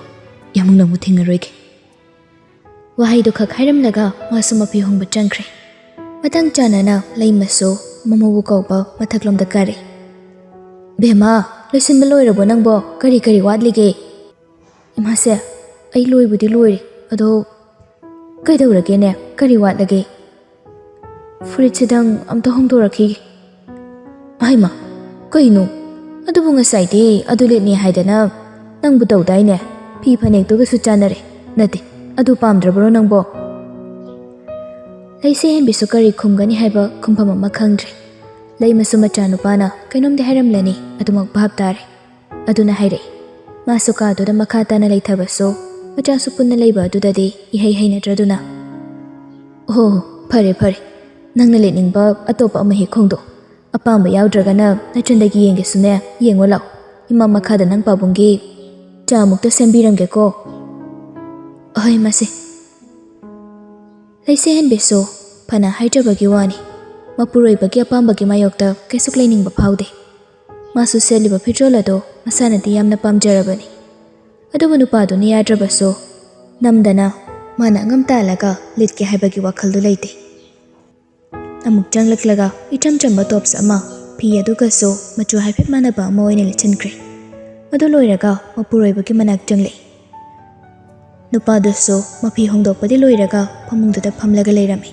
ꯌꯥꯝꯕꯨꯡꯅ ꯑꯃꯨꯛ ꯊꯤꯡꯉꯔꯣꯏꯒꯦ꯫" ꯋꯥꯍꯩꯗꯨ ꯈꯛ ꯍꯥꯏꯔꯝꯂꯒ ꯃꯥꯁꯨ ꯃꯐꯤ ꯍꯣꯡꯕ ꯆꯪꯈ꯭ꯔꯦ꯫ ꯃꯇꯥꯡ ꯆꯥꯅꯅ ꯂꯩꯃꯁꯨ ꯃꯃꯧꯕꯨ ꯀꯧꯕ ꯃꯊꯛꯂꯣꯝꯗ ꯀꯥꯔꯛꯏ꯫ "ꯕꯦꯝꯃ, ꯂꯣꯏꯁꯤꯟꯕ ꯂꯣꯏꯔꯕꯣ ꯅꯪꯕꯣ? ꯀꯔꯤ ꯀꯔꯤ ꯋꯥꯠꯂꯤꯒꯦ?" "ꯏꯃꯥꯁꯦ, ꯑꯩ ꯂꯣꯏꯕꯨꯗꯤ ꯂꯣꯏꯔꯦ, ꯑꯗꯣ ꯀꯩꯗꯧꯔꯒꯦꯅꯦ? ꯀꯔꯤ ꯋꯥꯠꯂꯒꯦ? ꯐꯨꯔꯤꯠꯁꯤꯗꯪ ꯑꯝꯇ ꯍꯣꯡꯗꯣꯔꯛꯈꯤꯒꯦ꯫ ꯑꯍꯩꯃ, ꯀꯩꯅꯣ? ꯑꯗꯨꯕꯨ ꯉꯁꯥꯏꯗꯤ ꯑꯗꯨ ꯂꯤꯠꯅꯤ ꯍꯥꯏꯗꯅ ꯅꯪꯕꯨ ꯇꯧꯗꯥꯏꯅꯦ? ꯐꯤ ꯐꯅꯦꯛꯇꯨꯒꯁꯨ ꯆꯥꯟꯅꯔꯦ꯫ ꯅꯠꯇꯦ, ꯑꯗꯨ ꯄꯥꯝꯗ꯭ꯔꯕ꯭ꯔꯣ ꯅꯪꯕꯣ? ꯂꯩꯁꯦ ꯍꯦꯟꯕꯤꯁꯨ ꯀꯔꯤ ꯈꯨꯝꯒꯅꯤ ꯍꯥꯏꯕ ꯈꯨꯝꯐꯝ ꯑꯃ ꯈꯪꯗ꯭ꯔꯦ꯫ ꯂꯩꯃꯁꯨ ꯃꯆꯥꯅꯨꯄꯥꯅ ꯀꯩꯅꯣꯝꯗꯤ ꯍꯥꯏꯔꯝꯂꯅꯤ, ꯑꯗꯨꯃꯛ ꯚꯥꯞ ꯇꯥꯔꯦ꯫ ꯑꯗꯨꯅ ꯍꯥꯏꯔꯛꯏ꯫ ꯃꯥꯁꯨ ꯀꯥꯗꯨꯗ ꯃꯈꯥ ꯇꯥꯅ ꯂꯩꯊꯕꯁꯨ, ꯃꯆꯥꯁꯨ ꯄꯨꯟꯅ ꯂꯩꯕ ꯑꯗꯨꯗꯗꯤ ꯏꯍꯩ ꯍꯩꯅꯗ꯭ꯔꯗꯨꯅ, "ꯑꯣꯍꯣ, ꯐꯔꯦ ꯐꯔꯦ, ꯅꯪꯅ ꯂꯤꯠꯅꯤꯡꯕ ꯑꯇꯣꯞꯄ ꯑꯃ ꯍꯦꯛ ꯈꯣꯡꯗꯣ꯫ ꯑꯄꯥꯝꯕ ꯌꯥꯎꯗ꯭ꯔꯒꯅ ꯅꯆꯟꯗꯒꯤ ꯌꯦꯡꯒꯦꯁꯨꯅꯦ, ꯌꯦꯡꯉꯣ ꯂꯥꯛꯑꯣ꯫ ꯏꯃꯥ ꯃꯈꯥꯗ ꯅꯪ ꯄꯥꯕꯨꯡꯒꯤ ꯆꯥ ꯑꯃꯨꯛꯇ ꯁꯦꯝꯕꯤꯔꯝꯒꯦꯀꯣ꯫" ꯑꯍꯣꯏ, ꯃꯁꯦ꯫ ꯂꯩꯁꯦ ꯍꯦꯟꯕꯤꯁꯨ ꯐꯅ ꯍꯥꯏꯖꯕꯒꯤ ꯋꯥꯅꯤ, ꯃꯄꯨꯔꯣꯏꯕꯒꯤ ꯑꯄꯥꯝꯕꯒꯤ ꯃꯥꯌꯣꯛꯇ ꯀꯩꯁꯨ ꯂꯩꯅꯤꯡꯕ ꯐꯥꯎꯗꯦ꯫ ꯃꯥꯁꯨ ꯁꯦꯠꯂꯤꯕ ꯐꯤꯖꯣꯜ ꯑꯗꯣ ꯃꯁꯥꯅꯗꯤ ꯌꯥꯝꯅ ꯄꯥꯝꯖꯔꯕꯅꯤ꯫ ꯑꯗꯨꯕꯨ ꯅꯨꯄꯥꯗꯨꯅ ꯌꯥꯗ꯭ꯔꯕꯁꯨ, ꯅꯝꯗꯅ ꯃꯥꯅ ꯑꯉꯝ ꯇꯥꯜꯂꯒ ꯂꯤꯠꯀꯦ ꯍꯥꯏꯕꯒꯤ ꯋꯥꯈꯜꯗꯨ ꯂꯩꯇꯦ꯫ ꯑꯃꯨꯛ ꯆꯪꯂꯛꯂꯒ ꯏꯆꯝ ꯆꯝꯕ ꯇꯣꯞꯁ ꯑꯃ, ꯐꯤ ꯑꯗꯨꯒꯁꯨ ꯃꯆꯨ ꯍꯥꯏꯐꯦꯠ ꯃꯥꯟꯅꯕ ꯑꯃ ꯑꯣꯏꯅ ꯂꯤꯠꯁꯤꯟꯈ꯭ꯔꯦ꯫ ꯃꯗꯨ ꯂꯣꯏꯔꯒ ꯃꯄꯨꯔꯣꯏꯕꯒꯤ ꯃꯅꯥꯛ ꯆꯪꯂꯛꯏ꯫ ꯅꯨꯄꯥꯗꯨꯁꯨ ꯃꯐꯤ ꯍꯣꯡꯗꯣꯛꯄꯗꯤ ꯂꯣꯏꯔꯒ ꯐꯃꯨꯡꯗꯨꯗ ꯐꯝꯂꯒ ꯂꯩꯔꯝꯃꯤ꯫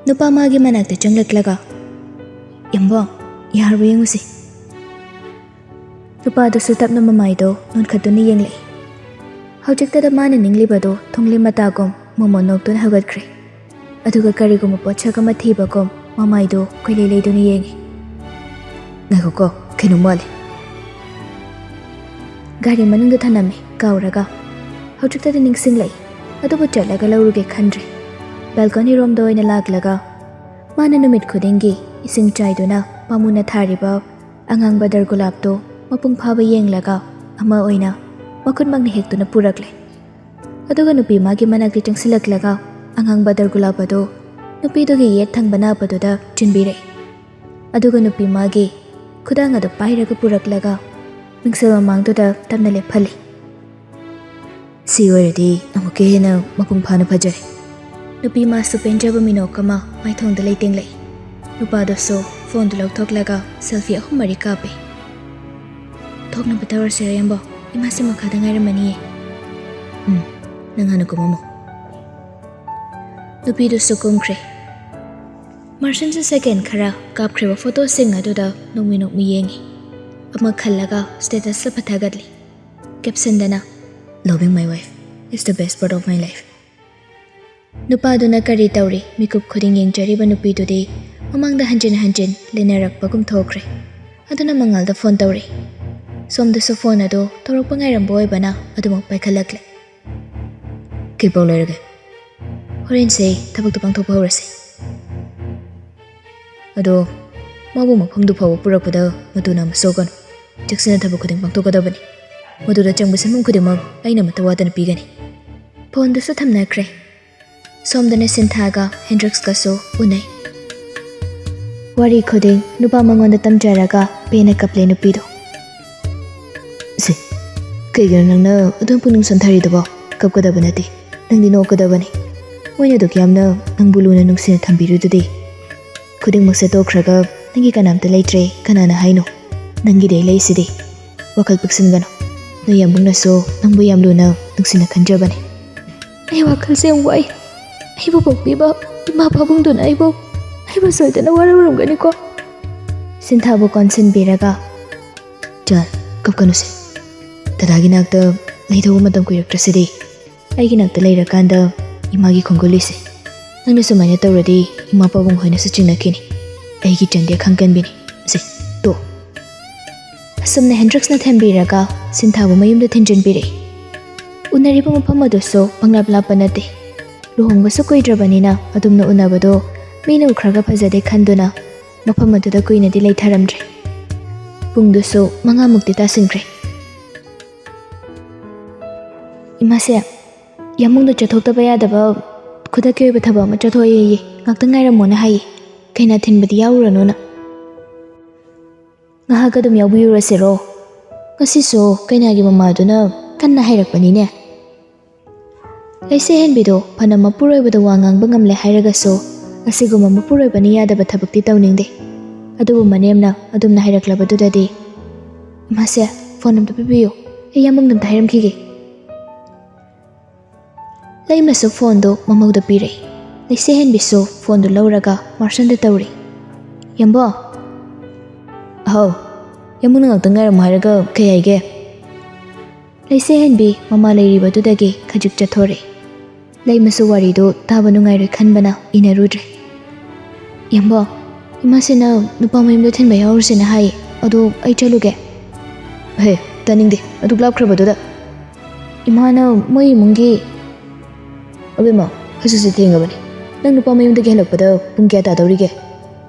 ꯅꯨꯄꯥ ꯃꯥꯒꯤ ꯃꯅꯥꯛꯇ ꯆꯪꯂꯛꯂꯒ, "ꯏꯕꯨꯡꯉꯣ, ꯌꯥꯔꯕ ꯌꯦꯡꯉꯨꯁꯤ꯫" ꯅꯨꯄꯥꯗꯨꯁꯨ ꯇꯞꯅ ꯃꯃꯥꯏꯗꯣ ꯅꯣꯟꯈꯠꯇꯨꯅ ꯌꯦꯡꯂꯛꯏ꯫ ꯍꯧꯖꯤꯛꯇꯗ ꯃꯥꯅ ꯅꯤꯡꯂꯤꯕꯗꯣ ꯊꯣꯡꯂꯤ ꯃꯇꯥꯒꯨꯝ ꯃꯣꯃꯣꯟ ꯅꯣꯛꯇꯨꯅ ꯍꯧꯒꯠꯈ꯭ꯔꯦ꯫ ꯑꯗꯨꯒ ꯀꯔꯤꯒꯨꯝꯕ ꯄꯣꯠꯁꯛ ꯑꯃ ꯊꯤꯕꯒꯨꯝ ꯃꯃꯥꯏꯗꯨ ꯀꯣꯏꯂꯩ ꯂꯩꯗꯨꯅ ꯌꯦꯡꯉꯤ꯫ "ꯉꯥꯏꯈꯣꯀꯣ, ꯀꯩꯅꯣꯝ ꯋꯥꯠꯂꯤ꯫" ꯒꯥꯔꯤ ꯃꯅꯨꯡꯗ ꯊꯅꯝꯃꯤ ꯀꯥꯎꯔꯒ꯫ ꯍꯧꯖꯤꯛꯇꯗꯤ ꯅꯤꯡꯁꯤꯡꯂꯛꯏ, ꯑꯗꯨꯕꯨ ꯆꯠꯂꯒ ꯂꯧꯔꯨꯒꯦ ꯈꯟꯗ꯭ꯔꯦ꯫ ꯕꯦꯜꯀꯣꯅꯤ ꯔꯣꯝꯗ ꯑꯣꯏꯅ ꯂꯥꯛꯂꯒ ꯃꯥꯅ ꯅꯨꯃꯤꯠ ꯈꯨꯗꯤꯡꯒꯤ ꯏꯁꯤꯡ ꯆꯥꯏꯗꯨꯅ ꯄꯥꯝꯃꯨꯅ ꯊꯥꯔꯤꯕ ꯑꯉꯥꯡꯕ ꯗꯔꯒꯨꯂꯥꯞꯇꯨ ꯃꯄꯨꯡ ꯐꯥꯕ ꯌꯦꯡꯂꯒ ꯑꯃ ꯑꯣꯏꯅ ꯃꯈꯨꯠꯃꯛꯅ ꯍꯦꯛꯇꯨꯅ ꯄꯨꯔꯛꯂꯦ꯫ ꯑꯗꯨꯒ ꯅꯨꯄꯤ ꯃꯥꯒꯤ ꯃꯅꯥꯛꯇ ꯆꯪꯁꯤꯜꯂꯛꯂꯒ ꯑꯉꯥꯡꯕ ꯗꯔꯒꯨꯂꯥꯞ ꯑꯗꯨ ꯅꯨꯄꯤꯗꯨꯒꯤ ꯌꯦꯠ ꯊꯪꯕ ꯅꯥꯞ ꯑꯗꯨꯗ ꯆꯤꯟꯕꯤꯔꯛꯏ꯫ ꯑꯗꯨꯒ ꯅꯨꯄꯤ ꯃꯥꯒꯤ ꯈꯨꯗꯥꯡ ꯑꯗꯨ ꯄꯥꯏꯔꯒ ꯄꯨꯔꯛꯂꯒ ꯃꯤꯡꯁꯦꯜ ꯃꯃꯥꯡꯗꯨꯗ ꯇꯞꯅ ꯂꯦꯞꯍꯜꯂꯤ꯫ "ꯁꯤ ꯑꯣꯏꯔꯗꯤ ꯑꯃꯨꯛꯀ ꯍꯦꯟꯅ ꯃꯄꯨꯡ ꯐꯥꯅ ꯐꯖꯔꯦ꯫" ꯅꯨꯄꯤ ꯃꯥꯁꯨ ꯄꯦꯟꯖꯕ ꯃꯤꯅꯣꯛ ꯑꯃ ꯃꯥꯏꯊꯣꯡꯗ ꯂꯩꯇꯦꯡꯂꯛꯏ꯫ ꯅꯨꯄꯥꯗꯨꯁꯨ ꯐꯣꯟꯗꯨ ꯂꯧꯊꯣꯛꯂꯒ ꯁꯦꯜꯐꯤ ꯑꯍꯨꯝ ꯃꯔꯤ ꯀꯥꯞꯄꯤ꯫ "ꯊꯣꯛꯅꯕ ꯇꯧꯔꯁꯤꯔ, ꯏꯌꯥꯝꯕ? ꯏꯃꯥꯁꯦ ꯃꯈꯥꯗ ꯉꯥꯏꯔꯝꯃꯅꯤꯌꯦ꯫" "ꯎꯝ, ꯅꯪ ꯍꯥꯟꯅ ꯀꯨꯝꯃꯝꯃꯣ꯫" ꯅꯨꯄꯤꯗꯨꯁꯨ ꯀꯨꯝꯈ꯭ꯔꯦ꯫ ꯃꯥꯔꯁꯟꯁꯨ ꯁꯦꯀꯦꯟ ꯈꯔ ꯀꯥꯞꯈ꯭ꯔꯤꯕ ꯐꯣꯇꯣꯁꯤꯡ ꯑꯗꯨꯗ ꯅꯣꯛꯃꯤ ꯅꯣꯛꯃꯤ ꯌꯦꯡꯉꯤ꯫ ꯑꯃ ꯈꯜꯂꯒ ꯁ꯭ꯇꯦꯇꯁꯇ ꯐꯠ ꯊꯥꯒꯠꯂꯤ꯫ ꯀꯦꯞꯁꯟꯗꯅ, "Loving my wife is the best part of my life." ꯅꯨꯄꯥꯗꯨꯅ ꯀꯔꯤ ꯇꯧꯔꯤ ꯃꯤꯀꯨꯞ ꯈꯨꯗꯤꯡ ꯌꯦꯡꯖꯔꯤꯕ ꯅꯨꯄꯤꯗꯨꯗꯤ ꯃꯃꯥꯡꯗ ꯍꯟꯖꯤꯟ ꯍꯟꯖꯤꯟ ꯂꯦꯟꯅꯔꯛꯄꯒꯨꯝ ꯊꯣꯛꯈ꯭ꯔꯦ꯫ ꯑꯗꯨꯅ ꯃꯉꯥꯜꯗ ꯐꯣꯟ ꯇꯧꯔꯤ꯫ ꯁꯣꯝꯗꯁꯨ ꯐꯣꯟ ꯑꯗꯨ ꯇꯧꯔꯛꯄ ꯉꯥꯏꯔꯝꯕ ꯑꯣꯏꯕꯅ ꯑꯗꯨꯃꯛ ꯄꯥꯏꯈꯠꯂꯛꯂꯦ꯫ "ꯀꯩ ꯄꯥꯎ ꯂꯩꯔꯒꯦ?" "ꯍꯣꯔꯦꯟꯁꯦ ꯊꯕꯛꯇꯣ ꯄꯥꯡꯊꯣꯛꯄ ꯍꯧꯔꯁꯦ꯫ ꯑꯗꯣ ꯃꯥꯕꯨ ꯃꯐꯝꯗꯨ ꯐꯥꯎꯕ ꯄꯨꯔꯛꯄꯗ ꯃꯇꯨꯅ ꯑꯃ ꯁꯣꯛꯀꯅꯨ꯫ ꯆꯦꯛꯁꯤꯟꯅ ꯊꯕꯛ ꯈꯨꯗꯤꯡ ꯄꯥꯡꯊꯣꯛꯀꯗꯕꯅꯤ꯫ ꯃꯗꯨꯗ ꯆꯪꯕ ꯁꯦꯟꯐꯝ ꯈꯨꯗꯤꯡꯃꯛ ꯑꯩꯅ ꯑꯃꯠꯇ ꯋꯥꯗꯅ ꯄꯤꯒꯅꯤ꯫" ꯐꯣꯟꯗꯨꯁꯨ ꯊꯝꯅꯈ꯭ꯔꯦ꯫ ꯁꯣꯝꯗꯅ ꯁꯤꯟꯊꯥꯒ ꯍꯦꯟꯗ꯭ꯔꯤꯛꯁꯀꯁꯨ ꯎꯅꯩ꯫ ꯋꯥꯔꯤ ꯈꯨꯗꯤꯡ ꯅꯨꯄꯥ ꯃꯉꯣꯟꯗ ꯇꯝꯖꯔꯒ ꯄꯦꯟꯅ ꯀꯞꯂꯦ ꯅꯨꯄꯤꯗꯣ꯫ "ꯁꯦ, ꯀꯩꯒꯤꯅꯣ ꯅꯪꯅ ꯑꯗꯨꯝ ꯄꯨꯛꯅꯤꯡ ꯁꯣꯟꯊꯔꯤꯗꯨꯕꯣ? ꯀꯞꯀꯗꯕ ꯅꯠꯇꯦ, ꯅꯪꯗꯤ ꯅꯣꯛꯀꯗꯕꯅꯤ꯫ ꯃꯣꯏꯅ ꯑꯗꯨꯛ ꯌꯥꯝꯅ ꯅꯪꯕꯨ ꯂꯨꯅ ꯅꯨꯡꯁꯤꯅ ꯊꯝꯕꯤꯔꯤꯗꯨꯗꯤ꯫ ꯈꯨꯗꯤꯡꯃꯛꯁꯦ ꯇꯣꯛꯈ꯭ꯔꯒ ꯅꯪꯒꯤ ꯀꯅꯥꯝꯇ ꯂꯩꯇ꯭ꯔꯦ, ꯀꯅꯥꯅ ꯍꯥꯏꯅꯣ? ꯅꯪꯒꯤꯗꯤ ꯑꯩ ꯂꯩꯁꯤꯗꯤ꯫ ꯋꯥꯈꯜ ꯄꯤꯛꯁꯤꯟꯒꯅꯨ꯫ ꯅꯣꯏ ꯌꯥꯝꯕꯨꯡꯅꯁꯨ ꯅꯪꯕꯨ ꯌꯥꯝ ꯂꯨꯅ ꯅꯨꯡꯁꯤꯅ ꯈꯟꯖꯕꯅꯤ꯫" "ꯑꯩ ꯋꯥꯈꯜꯁꯦ ꯌꯥꯝ ꯋꯥꯏ꯫ ꯑꯩꯕꯨ ꯄꯣꯛꯄꯤꯕ ꯏꯃꯥ ꯄꯥꯕꯨꯡꯗꯨꯅ ꯑꯩꯕꯨ, ꯑꯩꯕꯨ ꯁꯣꯏꯗꯅ ꯋꯥꯔꯧꯔꯝꯒꯅꯤꯀꯣ꯫" ꯁꯤꯟꯊꯥꯕꯨ ꯀꯣꯟꯁꯤꯟꯕꯤꯔꯒ, "ꯆꯜ, ꯀꯞꯀꯅꯨꯁꯦ꯫ ꯗꯗꯥꯒꯤ ꯅꯥꯛꯇ ꯂꯩꯗꯧꯕ ꯃꯇꯝ ꯀꯨꯏꯔꯛꯇ꯭ꯔꯁꯤꯗꯤ꯫ ꯑꯩꯒꯤ ꯅꯥꯛꯇ ꯂꯩꯔꯀꯥꯟꯗ ꯏꯃꯥꯒꯤ ꯈꯣꯡꯒꯨꯜꯂꯤꯁꯦ꯫ ꯅꯪꯅ ꯁꯨꯃꯥꯏꯅ ꯇꯧꯔꯗꯤ ꯏꯃꯥ ꯄꯥꯕꯨꯡ ꯍꯣꯏꯅꯁꯨ ꯆꯤꯡꯅꯈꯤꯅꯤ꯫ ꯑꯩꯒꯤ ꯆꯟꯗꯤ ꯑꯈꯥꯡ ꯀꯟꯕꯤꯅꯤ꯫ ꯁꯦ, ꯇꯣ꯫" ꯑꯁꯨꯝꯅ ꯍꯦꯟꯗ꯭ꯔꯤꯛꯁꯅ ꯊꯦꯝꯕꯤꯔꯒ ꯁꯤꯟꯊꯥꯕꯨ ꯃꯌꯨꯝꯗ ꯊꯤꯟꯖꯤꯟꯕꯤꯔꯛꯏ꯫ ꯎꯅꯔꯤꯕ ꯃꯐꯝ ꯑꯗꯨꯁꯨ ꯄꯪꯂꯥꯞ ꯂꯥꯞꯄ ꯅꯠꯇꯦ꯫ ꯂꯨꯍꯣꯡꯕꯁꯨ ꯀꯨꯏꯗ꯭ꯔꯕꯅꯤꯅ ꯑꯗꯨꯝꯅ ꯎꯅꯕꯗꯣ ꯃꯤꯅ ꯎꯈ꯭ꯔꯒ ꯐꯖꯗꯦ ꯈꯟꯗꯨꯅ ꯃꯐꯝ ꯑꯗꯨꯗ ꯀꯨꯏꯅꯗꯤ ꯂꯩꯊꯔꯝꯗ꯭ꯔꯦ꯫ ꯄꯨꯡꯗꯨꯁꯨ ꯃꯉꯥꯃꯨꯛꯇꯤ ꯇꯥꯁꯤꯟꯈ꯭ꯔꯦ꯫ "ꯏꯃꯥꯁꯦ, ꯌꯥꯝꯕꯨꯡꯗꯣ ꯆꯠꯊꯣꯛꯇꯕ ꯌꯥꯗꯕ ꯈꯨꯗꯛꯀꯤ ꯑꯣꯏꯕ ꯊꯕꯛ ꯑꯃ ꯆꯠꯊꯣꯛꯑꯦꯌꯦ, ꯉꯥꯛꯇꯪ ꯉꯥꯏꯔꯝꯃꯣꯅ ꯍꯥꯏꯌꯦ꯫ ꯀꯩꯅꯥ ꯊꯤꯟꯕꯗꯤ ꯌꯥꯎꯔꯨꯔꯅꯨꯅ꯫" "ꯉꯥꯏꯍꯥꯛ ꯑꯗꯨꯝ ꯌꯥꯎꯕꯤꯔꯨꯔꯁꯤꯔꯣ? ꯉꯁꯤꯁꯨ ꯀꯩꯅꯥꯒꯤ ꯃꯃꯥꯗꯨꯅ ꯀꯟꯅ ꯍꯥꯏꯔꯛꯄꯅꯤꯅꯦ꯫" ꯂꯩꯁꯦ ꯍꯦꯟꯕꯤꯗꯣ ꯐꯅ ꯃꯄꯨꯔꯣꯏꯕꯗ ꯋꯥ ꯉꯥꯡꯕ ꯉꯝꯂꯦ ꯍꯥꯏꯔꯒꯁꯨ, ꯑꯁꯤꯒꯨꯝꯕ ꯃꯄꯨꯔꯣꯏꯕꯅ ꯌꯥꯗꯕ ꯊꯕꯛꯇꯤ ꯇꯧꯅꯤꯡꯗꯦ꯫ ꯑꯗꯨꯕꯨ ꯃꯅꯦꯝꯅ ꯑꯗꯨꯝꯅ ꯍꯥꯏꯔꯛꯂꯕꯗꯨꯗꯗꯤ, "ꯏꯃꯥꯁꯦ, ꯐꯣꯟ ꯑꯝꯇ ꯄꯤꯕꯤꯌꯨ, ꯑꯩ ꯌꯥꯝꯕꯨꯡꯗ ꯑꯝꯇ ꯍꯥꯏꯔꯝꯈꯤꯒꯦ꯫" ꯂꯩꯃꯁꯨ ꯐꯣꯟꯗꯨ ꯃꯃꯧꯗ ꯄꯤꯔꯦ꯫ ꯂꯩꯁꯦꯍꯟꯕꯤꯁꯨ ꯐꯣꯟꯗꯨ ꯂꯧꯔꯒ ꯃꯥꯔꯁꯟꯗ ꯇꯧꯔꯦ꯫ "ꯌꯥꯝꯕꯣ!" "ꯑꯍꯧ, ꯌꯥꯝꯕꯨꯡꯅ ꯉꯥꯛꯇꯪ ꯉꯥꯏꯔꯝꯃꯨ ꯍꯥꯏꯔꯒ ꯀꯩ ꯍꯥꯏꯒꯦ?" ꯂꯩꯁꯦꯍꯟꯕꯤ ꯃꯃꯥ ꯂꯩꯔꯤꯕꯗꯨꯗꯒꯤ ꯈꯖꯤꯛ ꯆꯠꯊꯣꯔꯦ꯫ ꯂꯩꯃꯁꯨ ꯋꯥꯔꯤꯗꯨ ꯇꯥꯕ ꯅꯨꯡꯉꯥꯏꯔꯣꯏ ꯈꯟꯕꯅ ꯏꯟꯅꯔꯨꯗ꯭ꯔꯦ꯫ "ꯌꯥꯝꯕꯣ, ꯏꯃꯥꯁꯤꯅ ꯅꯨꯄꯥ ꯃꯌꯨꯝꯗ ꯊꯤꯟꯕ ꯌꯥꯎꯔꯨꯁꯦꯅ ꯍꯥꯏꯌꯦ, ꯑꯗꯣ ꯑꯩ ꯆꯠꯂꯨꯒꯦ?" "ꯍꯦ, ꯇꯥꯅꯤꯡꯗꯦ, ꯑꯗꯨꯛ ꯂꯥꯞꯈ꯭ꯔꯕꯗꯨꯗ꯫ ꯏꯃꯥꯅ ꯃꯣꯏ ꯏꯃꯨꯡꯒꯤ"꯫ "ꯑꯕꯦꯝꯃ, ꯍꯧꯖꯤꯛꯁꯦ ꯊꯦꯡꯉꯕꯅꯤ꯫ ꯅꯪ ꯅꯨꯄꯥ ꯃꯌꯨꯝꯗꯒꯤ ꯍꯜꯂꯛꯄꯗ ꯄꯨꯡ ꯀꯌꯥ ꯇꯥꯗꯧꯔꯤꯒꯦ?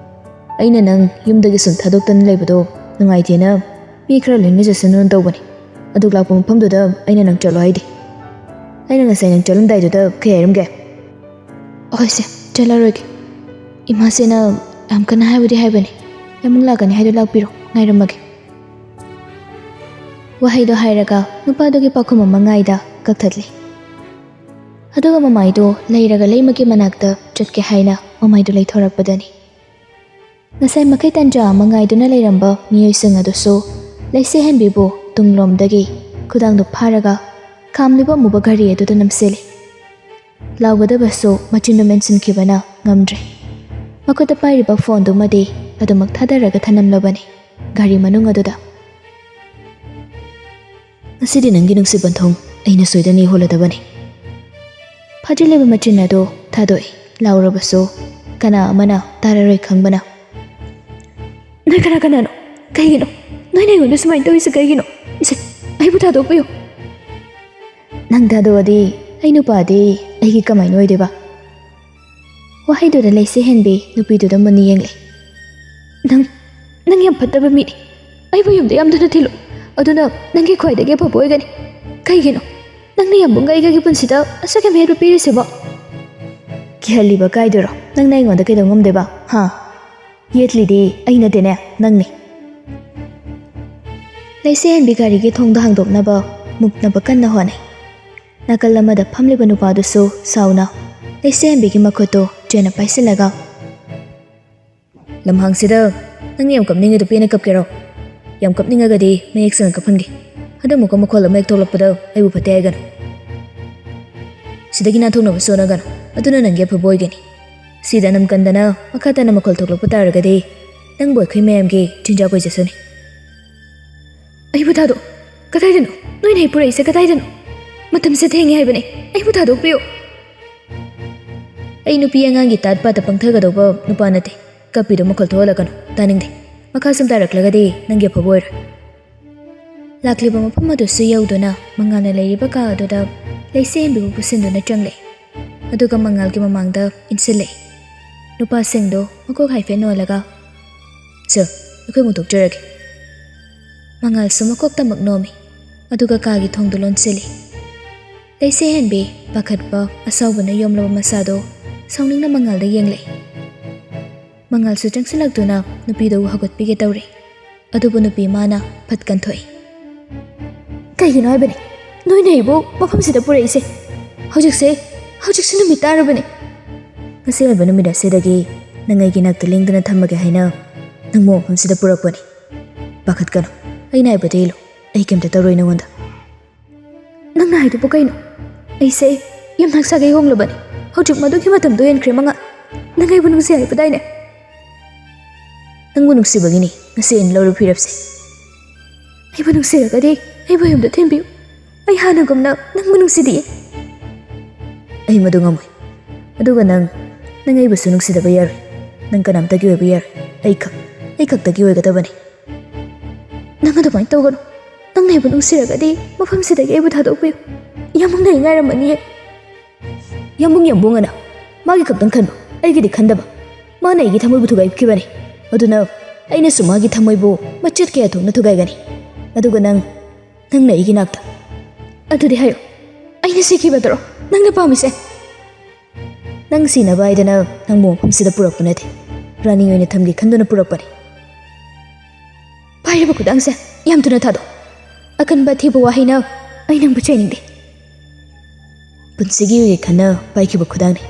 ꯑꯩꯅ ꯅꯪ ꯌꯨꯝꯗꯒꯤ ꯁꯨꯝ ꯊꯥꯗꯣꯛꯇꯅ ꯂꯩꯕꯗꯣ ꯅꯨꯡꯉꯥꯏꯇꯦꯅ ꯃꯤ ꯈꯔ ꯂꯣꯏꯅꯖꯁꯅꯨꯅ ꯇꯧꯕꯅꯤ꯫ ꯑꯗꯨꯛ ꯂꯥꯛꯄ ꯃꯐꯝꯗꯨꯗ ꯑꯩꯅ ꯅꯪ ꯆꯠꯂꯣ ꯍꯥꯏꯗꯦ꯫ ꯑꯩꯅ ꯉꯁꯥꯏ ꯅꯪ ꯆꯠꯂꯝꯗꯥꯏꯗꯨꯗ ꯀꯩ ꯍꯥꯏꯔꯝꯒꯦ?" "ꯑꯍꯣꯏꯁꯦ, ꯆꯠꯂꯔꯣꯏꯒꯦ꯫ ꯏꯃꯥꯁꯦꯅ ꯌꯥꯝ ꯀꯟꯅ ꯍꯥꯏꯕꯨꯗꯤ ꯍꯥꯏꯕꯅꯤ꯫ ꯌꯥꯝꯕꯨꯡ ꯂꯥꯛꯀꯅꯤ ꯍꯥꯏꯗꯣ ꯂꯥꯛꯄꯤꯔꯣ, ꯉꯥꯏꯔꯝꯃꯒꯦ꯫" ꯋꯥꯍꯩꯗꯣ ꯍꯥꯏꯔꯒ ꯅꯨꯄꯥꯗꯨꯒꯤ ꯄꯥꯎꯈꯨꯝ ꯑꯃ ꯉꯥꯏꯗ ꯀꯛꯊꯠꯂꯤ꯫ ꯑꯗꯨꯒ ꯃꯃꯥꯏꯗꯨ ꯂꯩꯔꯒ ꯂꯩꯃꯒꯤ ꯃꯅꯥꯛꯇ ꯆꯠꯀꯦ ꯍꯥꯏꯅ ꯃꯃꯥꯏꯗꯨ ꯂꯩꯊꯣꯔꯛꯄꯗꯅꯤ꯫ ꯉꯁꯥꯏ ꯃꯈꯩ ꯇꯟꯖꯥ ꯑꯃ ꯉꯥꯏꯗꯨꯅ ꯂꯩꯔꯝꯕ ꯃꯤꯑꯣꯏꯁꯤꯡ ꯑꯗꯨꯁꯨ ꯂꯩꯁꯦꯍꯟꯕꯤꯕꯨ ꯇꯨꯡꯂꯣꯝꯗꯒꯤ ꯈꯨꯗꯥꯡꯗꯨ ꯐꯥꯔꯒ ꯈꯥꯝꯂꯤꯕ ꯑꯃꯨꯕ ꯘꯔꯤ ꯑꯗꯨꯗ ꯅꯝꯁꯤꯜꯂꯤ꯫ ꯂꯥꯎꯒꯗꯕꯁꯨ ꯃꯆꯤꯟꯗꯨ ꯃꯦꯟꯁꯤꯟꯈꯤꯕꯅ ꯉꯝꯗ꯭ꯔꯦ꯫ ꯃꯈꯨꯠꯇ ꯄꯥꯏꯔꯤꯕ ꯐꯣꯟꯗꯨꯃꯗꯤ ꯑꯗꯨꯃꯛ ꯊꯥꯗꯔꯒ ꯊꯅꯝꯂꯕꯅꯤ ꯘꯔꯤ ꯃꯅꯨꯡ ꯑꯗꯨꯗ꯫ "ꯉꯁꯤꯗꯤ ꯅꯪꯒꯤ ꯅꯨꯡꯁꯤꯠ ꯄꯟꯊꯨꯡ ꯑꯩꯅ ꯁꯣꯏꯗꯅ ꯌꯧꯍꯜꯂꯗꯕꯅꯤ꯫" ꯐꯥꯖꯤꯜꯂꯤꯕ ꯃꯆꯤꯟ ꯑꯗꯨ ꯊꯥꯗꯣꯛꯏ꯫ ꯂꯥꯎꯔꯕꯁꯨ ꯀꯅꯥ ꯑꯃꯅ ꯇꯥꯔꯔꯣꯏ ꯈꯪꯕꯅ꯫ "ꯅꯣꯏ ꯀꯅꯥ ꯀꯅꯥꯅꯣ? ꯀꯩꯒꯤꯅꯣ? ꯅꯣꯏꯅ ꯑꯩꯉꯣꯟꯗ ꯁꯨꯃꯥꯏꯅ ꯇꯧꯔꯤꯁꯦ ꯀꯩꯒꯤꯅꯣ? ꯏꯁꯦ, ꯑꯩꯕꯨ ꯊꯥꯗꯣꯛꯄꯤꯌꯨ꯫" "ꯅꯪ ꯊꯥꯗꯣꯛꯑꯗꯤ ꯑꯩ ꯅꯨꯄꯥꯗꯤ ꯑꯩꯒꯤ ꯀꯃꯥꯏꯅ ꯑꯣꯏꯗꯣꯏꯕ?" ꯋꯥꯍꯩꯗꯨꯗ ꯂꯩꯁꯦꯍꯟꯕꯤ ꯅꯨꯄꯤꯗꯨꯗ ꯃꯨꯟꯅ ꯌꯦꯡꯂꯦ꯫ "ꯅꯪ, ꯅꯪ ꯌꯥꯝ ꯐꯠꯇꯕ ꯃꯤꯅꯤ꯫ ꯑꯩꯕꯨ ꯌꯨꯝꯗ ꯌꯥꯝ ꯊꯨꯅ ꯊꯤꯜꯂꯨ꯫ ꯑꯗꯨꯅ ꯅꯪꯒꯤ ꯈ꯭ꯋꯥꯏꯗꯒꯤ ꯑꯐꯕ ꯑꯣꯏꯒꯅꯤ꯫ ꯀꯩꯒꯤꯅꯣ? ꯅꯪꯅ ꯌꯥꯝꯕꯨꯡꯒ ꯑꯩꯒꯒꯤ ꯄꯨꯟꯁꯤꯗ ꯑꯁꯨꯛ ꯌꯥꯝ ꯍꯦꯟꯕ ꯄꯤꯔꯤꯁꯤꯕꯣ?" "ꯀꯤꯍꯜꯂꯤꯕ ꯀꯥꯏꯗꯨꯔꯣ? ꯅꯪꯅ ꯑꯩꯉꯣꯟꯗ ꯀꯩꯗꯧ ꯉꯝꯗꯣꯏꯕ? ꯍꯥ? ꯌꯦꯠꯂꯤꯗꯤ ꯑꯩ ꯅꯠꯇꯦꯅꯦ, ꯅꯪꯅꯤ꯫" ꯂꯩꯁꯦꯍꯟꯕꯤ ꯒꯥꯔꯤꯒꯤ ꯊꯣꯡꯗꯣ ꯍꯥꯡꯗꯣꯛꯅꯕ ꯃꯨꯛꯅꯕ ꯀꯟꯅ ꯍꯣꯠꯅꯩ꯫ ꯅꯥꯀꯜ ꯑꯃꯗ ꯐꯝꯂꯤꯕ ꯅꯨꯄꯥꯗꯨꯁꯨ ꯁꯥꯎꯅ ꯂꯩꯁꯦꯍꯟꯕꯤꯒꯤ ꯃꯈꯨꯠꯇꯨ ꯆꯦꯠꯅ ꯄꯥꯏꯁꯤꯜꯂꯒ, "ꯂꯝꯍꯥꯡꯁꯤꯗ ꯅꯪꯅ ꯌꯥꯝ ꯀꯞꯅꯤꯡꯉꯤꯗꯣ ꯄꯦꯟꯅ ꯀꯞꯀꯦꯔꯣ? ꯌꯥꯝ ꯀꯞꯅꯤꯡꯉꯒꯗꯤ ꯃꯌꯦꯛ ꯁꯦꯡꯅ ꯀꯞꯍꯟꯒꯦ꯫ ꯍꯟꯗꯛꯃꯨꯛꯀ ꯃꯈꯣꯜ ꯑꯃ ꯍꯦꯛ ꯊꯣꯛꯂꯛꯄꯗ ꯑꯩꯕꯨ ꯐꯠꯇꯦ ꯍꯥꯏꯒꯅꯨ꯫" ꯁꯤꯗꯒꯤ ꯅꯥꯟꯊꯣꯛꯅꯕꯁꯨ ꯍꯣꯠꯅꯒꯅꯨ꯫ ꯑꯗꯨꯅ ꯅꯪꯒꯤ ꯑꯐꯕ ꯑꯣꯏꯒꯅꯤ꯫ ꯁꯤꯗ ꯅꯝ ꯀꯟꯗꯅ ꯃꯈꯥ ꯇꯥꯅ ꯃꯈꯣꯜ ꯊꯣꯛꯂꯛꯄ ꯇꯥꯔꯒꯗꯤ ꯅꯪꯕꯨ ꯑꯩꯈꯣꯏ ꯃꯌꯥꯝꯒꯤ ꯆꯤꯟꯖꯥꯛ ꯑꯣꯏꯖꯁꯅꯤ꯫ ꯑꯩꯕꯨ ꯊꯥꯗꯣꯛ꯫ ꯀꯗꯥꯏꯗꯅꯣ? ꯅꯣꯏꯅ ꯑꯩ ꯄꯨꯔꯛꯏꯁꯦ ꯀꯗꯥꯏꯗꯅꯣ? ꯃꯇꯝꯁꯦ ꯊꯦꯡꯉꯦ ꯍꯥꯏꯕꯅꯦ꯫ ꯑꯩꯕꯨ ꯊꯥꯗꯣꯛꯄꯤꯌꯨ꯫ ꯑꯩ ꯅꯨꯄꯤ ꯑꯉꯥꯡꯒꯤ ꯇꯥꯠ ꯄꯥꯠꯇ ꯄꯪꯊꯒꯗꯧꯕ ꯅꯨꯄꯥ ꯅꯠꯇꯦ꯫ ꯀꯞꯄꯤꯗꯣ ꯃꯈꯣꯜ ꯊꯣꯛꯍꯜꯂꯛꯀꯅꯨ꯫ ꯇꯥꯅꯤꯡꯗꯦ꯫ ꯃꯈꯥ ꯁꯨꯝ ꯇꯥꯔꯛꯂꯒꯗꯤ ꯅꯪꯒꯤ ꯑꯐꯕ ꯑꯣꯏꯔꯣꯏ꯫ ꯂꯥꯛꯂꯤꯕ ꯃꯐꯝ ꯑꯗꯨꯁꯨ ꯌꯧꯗꯨꯅ ꯃꯉꯥꯜꯅ ꯂꯩꯔꯤꯕ ꯀꯥ ꯑꯗꯨꯗ ꯂꯩꯁꯦ ꯍꯦꯟꯕꯤꯕꯨ ꯄꯨꯁꯤꯟꯗꯨꯅ ꯆꯪꯂꯦ꯫ ꯑꯗꯨꯒ ꯃꯉꯥꯜꯒꯤ ꯃꯃꯥꯡꯗ ꯏꯟꯁꯤꯜꯂꯦ꯫ ꯅꯨꯄꯥꯁꯤꯡꯗꯣ ꯃꯀꯣꯛ ꯍꯥꯏꯐꯦꯠ ꯅꯣꯜꯂꯒ, "ꯁꯤꯔ, ꯑꯩꯈꯣꯏ ꯑꯃꯨꯛ ꯊꯣꯛꯆꯔꯒꯦ꯫" ꯃꯉꯥꯜꯁꯨ ꯃꯀꯣꯛꯇꯃꯛ ꯅꯣꯝꯃꯤ꯫ ꯑꯗꯨꯒ ꯀꯥꯒꯤ ꯊꯣꯡꯗꯨ ꯂꯣꯟꯁꯤꯜꯂꯤ꯫ ꯂꯩꯁꯦ ꯍꯦꯟꯕꯤ ꯄꯥꯈꯠꯄ ꯑꯁꯥꯎꯕꯅ ꯌꯣꯝꯂꯕ ꯃꯁꯥꯗꯣ ꯁꯥꯎꯅꯤꯡꯅ ꯃꯉꯥꯜꯗ ꯌꯦꯡꯂꯦ꯫ ꯃꯉꯥꯜꯁꯨ ꯆꯪꯁꯤꯜꯂꯛꯇꯨꯅ ꯅꯨꯄꯤꯗꯨꯕꯨ ꯍꯧꯒꯠꯄꯤꯒꯦ ꯇꯧꯔꯦ꯫ ꯑꯗꯨꯕꯨ ꯅꯨꯄꯤ ꯃꯥꯅ ꯐꯠ ꯀꯟꯊꯣꯛꯏ꯫ "ꯀꯩꯒꯤꯅꯣ ꯍꯥꯏꯕꯅꯦ ꯅꯣꯏꯅ ꯑꯩꯕꯨ ꯃꯐꯝꯁꯤꯗ ꯄꯨꯔꯛꯏꯁꯦ? ꯍꯧꯖꯤꯛꯁꯦ, ꯍꯧꯖꯤꯛꯁꯦ ꯅꯨꯃꯤꯠ ꯇꯥꯔꯕꯅꯦ꯫ ꯉꯁꯤ ꯑꯣꯏꯕ ꯅꯨꯃꯤꯠ ꯑꯁꯤꯗꯒꯤ ꯅꯪ ꯑꯩꯒꯤ ꯅꯥꯛꯇ ꯂꯦꯡꯗꯅ ꯊꯝꯃꯒꯦ ꯍꯥꯏꯅ ꯅꯪꯕꯨ ꯃꯐꯝꯁꯤꯗ ꯄꯨꯔꯛꯄꯅꯤ꯫ ꯄꯥꯈꯠꯀꯅꯨ, ꯑꯩꯅ ꯍꯥꯏꯕꯗ ꯏꯜꯂꯨ꯫ ꯑꯩ ꯀꯩꯝꯇ ꯇꯧꯔꯣꯏ ꯅꯉꯣꯟꯗ꯫" "ꯅꯪꯅ ꯍꯥꯏꯗꯨꯕꯨ ꯀꯩꯅꯣ? ꯑꯩꯁꯦ ꯌꯨꯝꯅꯥꯛ ꯁꯥꯒꯩ ꯍꯣꯡꯂꯕꯅꯤ꯫ ꯍꯧꯖꯤꯛ ꯃꯗꯨꯒꯤ ꯃꯇꯝꯗꯣ ꯍꯦꯟꯈ꯭ꯔꯦ ꯃꯉꯥꯜ꯫ ꯅꯪ ꯑꯩꯕꯨ ꯅꯨꯡꯁꯤ ꯍꯥꯏꯕꯗꯥꯏꯅꯦ?" "ꯅꯪꯕꯨ ꯅꯨꯡꯁꯤꯕꯒꯤꯅꯤ ꯉꯁꯤ ꯑꯩꯅ ꯂꯧꯔꯤꯕ ꯐꯤꯔꯦꯞꯁꯦ꯫" "ꯑꯩꯕꯨ ꯅꯨꯡꯁꯤꯔꯒꯗꯤ ꯑꯩꯕꯨ ꯌꯨꯝꯗ ꯊꯤꯟꯕꯤꯌꯨ꯫ ꯑꯩ ꯍꯥꯟꯅꯒꯨꯝꯅ ꯅꯪꯕꯨ ꯅꯨꯡꯁꯤꯗꯤꯌꯦ꯫" "ꯑꯩ ꯃꯗꯨ ꯉꯝꯃꯣꯏ꯫ ꯑꯗꯨꯒ ꯅꯪ, ꯅꯪ ꯑꯩꯕꯨꯁꯨ ꯅꯨꯡꯁꯤꯗꯕ ꯌꯥꯔꯣꯏ꯫ ꯅꯪ ꯀꯅꯥꯝꯇꯒꯤ ꯑꯣꯏꯕ ꯌꯥꯔꯣꯏ꯫ ꯑꯩ ꯈꯛ, ꯑꯩ ꯈꯛꯇꯒꯤ ꯑꯣꯏꯒꯗꯕꯅꯤ꯫" "ꯅꯪ ꯑꯗꯨꯃꯥꯏꯅ ꯇꯧꯒꯅꯨ꯫ ꯅꯪꯅ ꯑꯩꯕꯨ ꯅꯨꯡꯁꯤꯔꯒꯗꯤ ꯃꯐꯝꯁꯤꯗꯒꯤ ꯑꯩꯕꯨ ꯊꯥꯗꯣꯛꯄꯤꯌꯨ꯫ ꯌꯥꯝꯕꯨꯡꯅ ꯑꯩ ꯉꯥꯏꯔꯝꯃꯅꯤꯌꯦ꯫" "ꯌꯥꯝꯕꯨꯡ, ꯌꯥꯝꯕꯨꯡ ꯑꯅ ꯃꯥꯒꯤ ꯈꯛꯇꯪ ꯈꯟꯕ, ꯑꯩꯒꯤꯗꯤ ꯈꯟꯗꯕ꯫ ꯃꯥꯅ ꯑꯩꯒꯤ ꯊꯃꯣꯏꯕꯨ ꯊꯨꯒꯥꯏꯈꯤꯕꯅꯤ꯫ ꯑꯗꯨꯅ ꯑꯩꯅꯁꯨ ꯃꯥꯒꯤ ꯊꯃꯣꯏꯕꯨ ꯃꯆꯦꯠ ꯀꯌꯥ ꯊꯣꯛꯅ ꯊꯨꯒꯥꯏꯒꯅꯤ꯫ ꯑꯗꯨꯒ ꯅꯪ, ꯅꯪꯅ ꯑꯩꯒꯤ ꯅꯥꯛꯇ꯫" "ꯑꯗꯨꯗꯤ ꯍꯥꯏꯌꯨ, ꯑꯩꯅ ꯁꯤꯈꯤꯕꯗꯨꯔꯣ ꯅꯪꯅ ꯄꯥꯝꯃꯤꯁꯦ?" "ꯅꯪ ꯁꯤꯅꯕ ꯍꯥꯏꯗꯅ ꯅꯪꯕꯨ ꯃꯐꯝꯁꯤꯗ ꯄꯨꯔꯛꯄ ꯅꯠꯇꯦ꯫ ꯔꯥꯅꯤ ꯑꯣꯏꯅ ꯊꯝꯒꯦ ꯈꯟꯗꯨꯅ ꯄꯨꯔꯛꯄꯅꯤ꯫" "ꯄꯥꯏꯔꯤꯕ ꯈꯨꯗꯥꯡꯁꯦ ꯌꯥꯝ ꯊꯨꯅ ꯊꯥꯗꯣꯛ꯫ ꯑꯀꯟꯕ ꯑꯊꯤꯕ ꯋꯥꯍꯩꯅ ꯑꯩ ꯅꯪꯕꯨ ꯆꯩꯅꯤꯡꯗꯦ꯫ ꯄꯨꯟꯁꯤꯒꯤ ꯑꯣꯏꯒꯦ ꯈꯟꯅ ꯄꯥꯏꯈꯤꯕ ꯈꯨꯗꯥꯡꯅꯤ꯫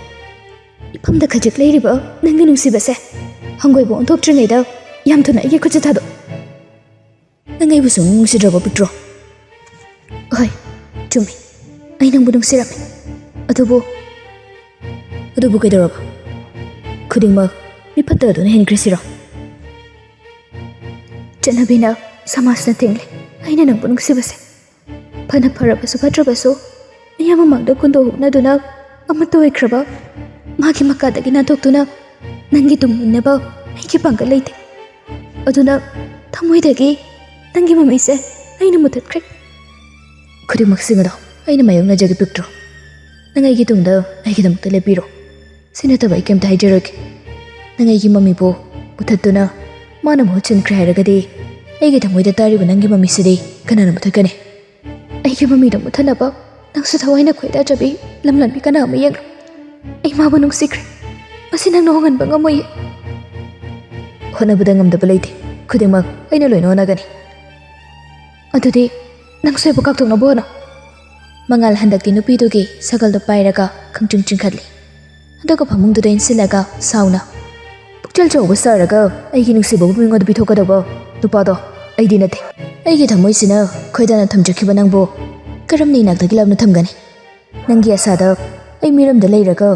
ꯏꯐꯝꯗ ꯈꯖꯤꯛ ꯂꯩꯔꯤꯕ ꯅꯪꯒꯤ ꯅꯨꯡꯁꯤꯕꯁꯦ ꯍꯪꯒꯣꯏꯕ ꯑꯣꯟꯊꯣꯛꯇ꯭ꯔꯤꯉꯩꯗ ꯌꯥꯝ ꯊꯨꯅ ꯑꯩꯒꯤ ꯈꯨꯠꯁꯦ ꯊꯥꯗꯣꯛ꯫ ꯅꯪ ꯑꯩꯕꯨ ꯁꯨꯡꯅꯨꯡ ꯅꯨꯡꯁꯤꯗ꯭ꯔꯕꯣ, ꯄꯤꯇ꯭ꯔꯣ?" "ꯍꯣꯏ, ꯆꯨꯝꯃꯤ꯫ ꯑꯩ ꯅꯪꯕꯨ ꯅꯨꯡꯁꯤꯔꯝꯃꯤ꯫ ꯑꯗꯨꯕꯨ, ꯑꯗꯨꯕꯨ ꯀꯩꯗꯧꯔꯕ? ꯈꯨꯗꯤꯡꯃꯛ ꯃꯤ ꯐꯠꯇꯕꯗꯨꯅ ꯍꯦꯟꯈ꯭ꯔꯦ ꯁꯤꯔꯣ? ꯆꯠꯅꯕꯤꯅ, ꯁꯃꯥꯖꯅ ꯊꯤꯡꯂꯦ ꯑꯩꯅ ꯅꯪꯕꯨ ꯅꯨꯡꯁꯤꯕꯁꯦ꯫ ꯐꯅ ꯐꯔꯕꯁꯨ ꯐꯠꯇ꯭ꯔꯕꯁꯨ, ꯃꯤꯌꯥꯝ ꯃꯃꯥꯡꯗ ꯀꯨꯟꯗꯣ ꯍꯨꯛꯅꯗꯨꯅ ꯑꯃꯠꯇ ꯑꯣꯏꯈ꯭ꯔꯕ, ꯃꯥꯒꯤ ꯃꯀꯥꯗꯒꯤ ꯅꯥꯟꯊꯣꯛꯇꯨꯅ ꯅꯪꯒꯤ ꯇꯨꯡ ꯏꯟꯅꯕ ꯑꯩꯒꯤ ꯄꯥꯡꯒꯜ ꯂꯩꯇꯦ꯫ ꯑꯗꯨꯅ ꯊꯃꯣꯏꯗꯒꯤ ꯅꯪꯒꯤ ꯃꯃꯤꯁꯦ ꯑꯩꯅ ꯃꯨꯊꯠꯈ꯭ꯔꯦ꯫ ꯈꯨꯗꯤꯡꯃꯛꯁꯤꯡ ꯑꯗꯣ ꯑꯩꯅ ꯃꯥꯌꯣꯛꯅꯖꯒꯦ ꯄꯤꯛꯇ꯭ꯔꯣ꯫ ꯅꯪ ꯑꯩꯒꯤ ꯇꯨꯡꯗ ꯑꯩꯒꯤꯗꯃꯛꯇ ꯂꯦꯞꯄꯤꯔꯣ꯫ ꯁꯤ ꯅꯠꯇꯕ ꯑꯩ ꯀꯩꯝꯇ ꯍꯥꯏꯖꯔꯣꯏꯒꯦ꯫ ꯅꯪ ꯑꯩꯒꯤ ꯃꯃꯤꯕꯨ ꯃꯨꯊꯠꯇꯨꯅ ꯃꯥꯅ ꯃꯍꯨꯠ ꯁꯤꯟꯈ꯭ꯔꯦ ꯍꯥꯏꯔꯒꯗꯤ, ꯑꯩꯒꯤ ꯊꯃꯣꯏꯗ ꯇꯥꯔꯤꯕ ꯅꯪꯒꯤ ꯃꯃꯤꯁꯤꯗꯤ ꯀꯅꯥꯅ ꯃꯨꯊꯠꯀꯅꯤ? ꯑꯩꯒꯤ ꯃꯃꯤꯗꯣ ꯃꯨꯊꯠꯅꯕ ꯅꯪꯁꯨ ꯊꯋꯥꯏꯅ ꯈꯣꯏꯗꯥꯖꯕꯤ ꯂꯝꯂꯥꯟꯕꯤ ꯀꯅꯥ ꯑꯃ ꯌꯦꯡꯂꯣ꯫ ꯑꯩ ꯃꯥꯕꯨ ꯅꯨꯡꯁꯤꯈ꯭ꯔꯦ꯫ ꯃꯁꯤ ꯅꯪꯅ ꯍꯣꯡꯍꯟꯕ ꯉꯝꯃꯣꯏꯌꯦ꯫ ꯍꯣꯠꯅꯕꯗ ꯉꯝꯗꯕ ꯂꯩꯇꯦ꯫ ꯈꯨꯗꯤꯡꯃꯛ ꯑꯩꯅ ꯂꯣꯏꯅ ꯍꯣꯠꯅꯒꯅꯤ꯫ ꯑꯗꯨꯗꯤ ꯅꯪꯁꯨ ꯑꯩꯕꯨ ꯀꯥꯎꯊꯣꯛꯅꯕ ꯍꯣꯠꯅꯧ꯫ ꯃꯉꯥꯜ ꯍꯟꯗꯛꯇꯤ ꯅꯨꯄꯤꯗꯨꯒꯤ ꯁꯒꯜꯗꯨ ꯄꯥꯏꯔꯒ ꯈꯪꯆꯤꯡ ꯆꯤꯡꯈꯠꯂꯤ꯫ ꯑꯗꯨꯒ ꯐꯃꯨꯡꯗꯨꯗ ꯏꯟꯁꯤꯜꯂꯒ ꯁꯥꯎꯅ, "ꯄꯨꯛꯆꯦꯜ ꯆꯥꯎꯕ ꯁꯥꯔꯒ ꯑꯩꯒꯤ ꯅꯨꯡꯁꯤꯕꯕꯨ ꯃꯤꯉꯣꯟꯗ ꯄꯤꯊꯣꯛꯀꯗꯧꯕ ꯅꯨꯄꯥꯗꯣ ꯑꯩꯗꯤ ꯅꯠꯇꯦ꯫ ꯑꯩꯒꯤ ꯊꯃꯣꯏꯁꯤꯅ ꯈꯣꯏꯗꯥꯅ ꯊꯝꯖꯈꯤꯕ ꯅꯪꯕꯨ ꯀꯔꯝꯅ ꯏꯅꯥꯛꯇꯒꯤ ꯂꯥꯞꯅ ꯊꯝꯒꯅꯤ? ꯅꯪꯒꯤ ꯑꯁꯥꯗ ꯑꯩ ꯃꯤꯔꯝꯗ ꯂꯩꯔꯒ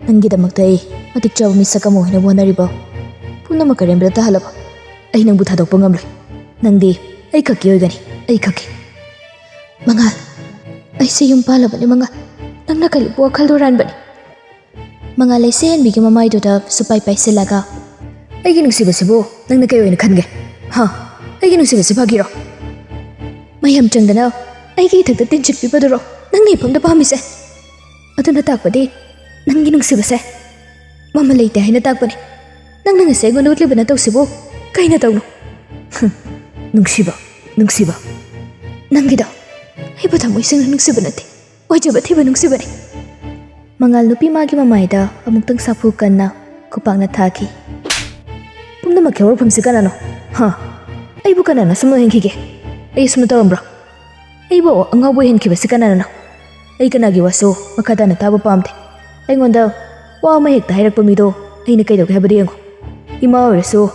ꯅꯪꯒꯤꯗꯃꯛꯇ ꯑꯩ ꯃꯇꯤꯛ ꯆꯥꯕ ꯃꯤꯁꯛ ꯑꯃ ꯑꯣꯏꯅꯕ ꯍꯣꯠꯅꯔꯤꯕ ꯄꯨꯝꯅꯃꯛ ꯑꯔꯦꯝꯕꯗ ꯇꯥꯍꯜꯂꯕ ꯑꯩ ꯅꯪꯕꯨ ꯊꯥꯗꯣꯛꯄ ꯉꯝꯂꯣꯏ꯫ ꯅꯪꯗꯤ ꯑꯩ ꯈꯛꯀꯤ ꯑꯣꯏꯒꯅꯤ, ꯑꯩ ꯈꯛꯀꯤ꯫" "ꯃꯉꯥꯜ, ꯑꯩꯁꯦ ꯌꯨꯝ ꯄꯥꯜꯂꯕꯅꯤ ꯃꯉꯥꯜ꯫ ꯅꯪꯅ ꯈꯜꯂꯤꯕ ꯋꯥꯈꯜꯗꯣ ꯑꯔꯥꯟꯕꯅꯤ꯫" ꯃꯉꯥꯜ ꯂꯩꯁꯦ ꯍꯦꯟꯕꯤꯒꯤ ꯃꯃꯥꯏꯗꯨꯗ ꯁꯨꯄꯥꯏ ꯄꯥꯏꯁꯤꯜꯂꯒ, "ꯑꯩꯒꯤ ꯅꯨꯡꯁꯤꯕꯁꯤꯕꯨ ꯅꯪꯅ ꯀꯩ ꯑꯣꯏꯅ ꯈꯟꯒꯦ? ꯍꯥ? ꯑꯩꯒꯤ ꯅꯨꯡꯁꯤꯕꯁꯤ ꯐꯥꯒꯤꯔꯣ? ꯃꯌꯥꯝ ꯆꯪꯗꯅ ꯑꯩꯒꯤ ꯏꯊꯛꯇ ꯇꯤꯟꯁꯤꯠꯄꯤꯕꯗꯨꯔꯣ ꯅꯪꯅ ꯏꯐꯝꯗ ꯄꯥꯝꯃꯤꯁꯦ? ꯑꯗꯨꯅ ꯇꯥꯛꯄꯗꯤ ꯅꯪꯒꯤ ꯅꯨꯡꯁꯤꯕꯁꯦ ꯃꯃꯜ ꯂꯩꯇꯦ ꯍꯥꯏꯅ ꯇꯥꯛꯄꯅꯤ꯫ ꯅꯪꯅ ꯉꯁꯤ ꯑꯩꯉꯣꯟꯗ ꯎꯠꯂꯤꯕ ꯅꯇꯧꯁꯤꯕꯨ ꯀꯩ ꯅꯇꯧꯅꯣ?" "ꯍꯨꯝ, ꯅꯨꯡꯁꯤꯕ, ꯅꯨꯡꯁꯤꯕ꯫ ꯅꯪꯒꯤꯗꯣ ꯑꯩꯕꯨ ꯊꯃꯣꯏ ꯁꯦꯡꯅ ꯅꯨꯡꯁꯤꯕ ꯅꯠꯇꯦ, ꯑꯣꯏꯖꯕ ꯊꯤꯕ ꯅꯨꯡꯁꯤꯕꯅꯤ꯫" ꯃꯉꯥꯜ ꯅꯨꯄꯤ ꯃꯥꯒꯤ ꯃꯃꯥꯏꯗ ꯑꯃꯨꯛꯇꯪ ꯁꯥꯐꯨ ꯀꯟꯅ ꯈꯨꯄꯥꯛꯅ ꯊꯥꯈꯤ꯫ "ꯄꯨꯝꯅꯃꯛꯀꯤ ꯍꯧꯔꯛꯐꯝꯁꯤ ꯀꯅꯥꯅꯣ? ꯍꯥ? ꯑꯩꯕꯨ ꯀꯅꯥꯅ ꯑꯁꯨꯝ ꯅꯣꯏꯍꯟꯈꯤꯒꯦ? ꯑꯩ ꯑꯁꯨꯝꯅ ꯇꯧꯔꯝꯕ꯭ꯔꯣ? ꯑꯩꯕꯨ ꯑꯉꯥꯎꯕ ꯑꯣꯏꯍꯟꯈꯤꯕꯁꯤ ꯀꯅꯥꯅꯅꯣ? ꯑꯩ ꯀꯅꯥꯒꯤ ꯋꯥꯁꯨ ꯃꯈꯥ ꯇꯥꯅ ꯇꯥꯕ ꯄꯥꯝꯗꯦ꯫ ꯑꯩꯉꯣꯟꯗ ꯋꯥ ꯑꯃ ꯍꯦꯛꯇ ꯍꯥꯏꯔꯛꯄ ꯃꯤꯗꯣ ꯑꯩꯅ ꯀꯩꯗꯧꯒꯦ ꯍꯥꯏꯕꯗꯨ ꯌꯦꯡꯉꯨ꯫ ꯏꯃꯥ ꯑꯣꯏꯔꯁꯨ꯫"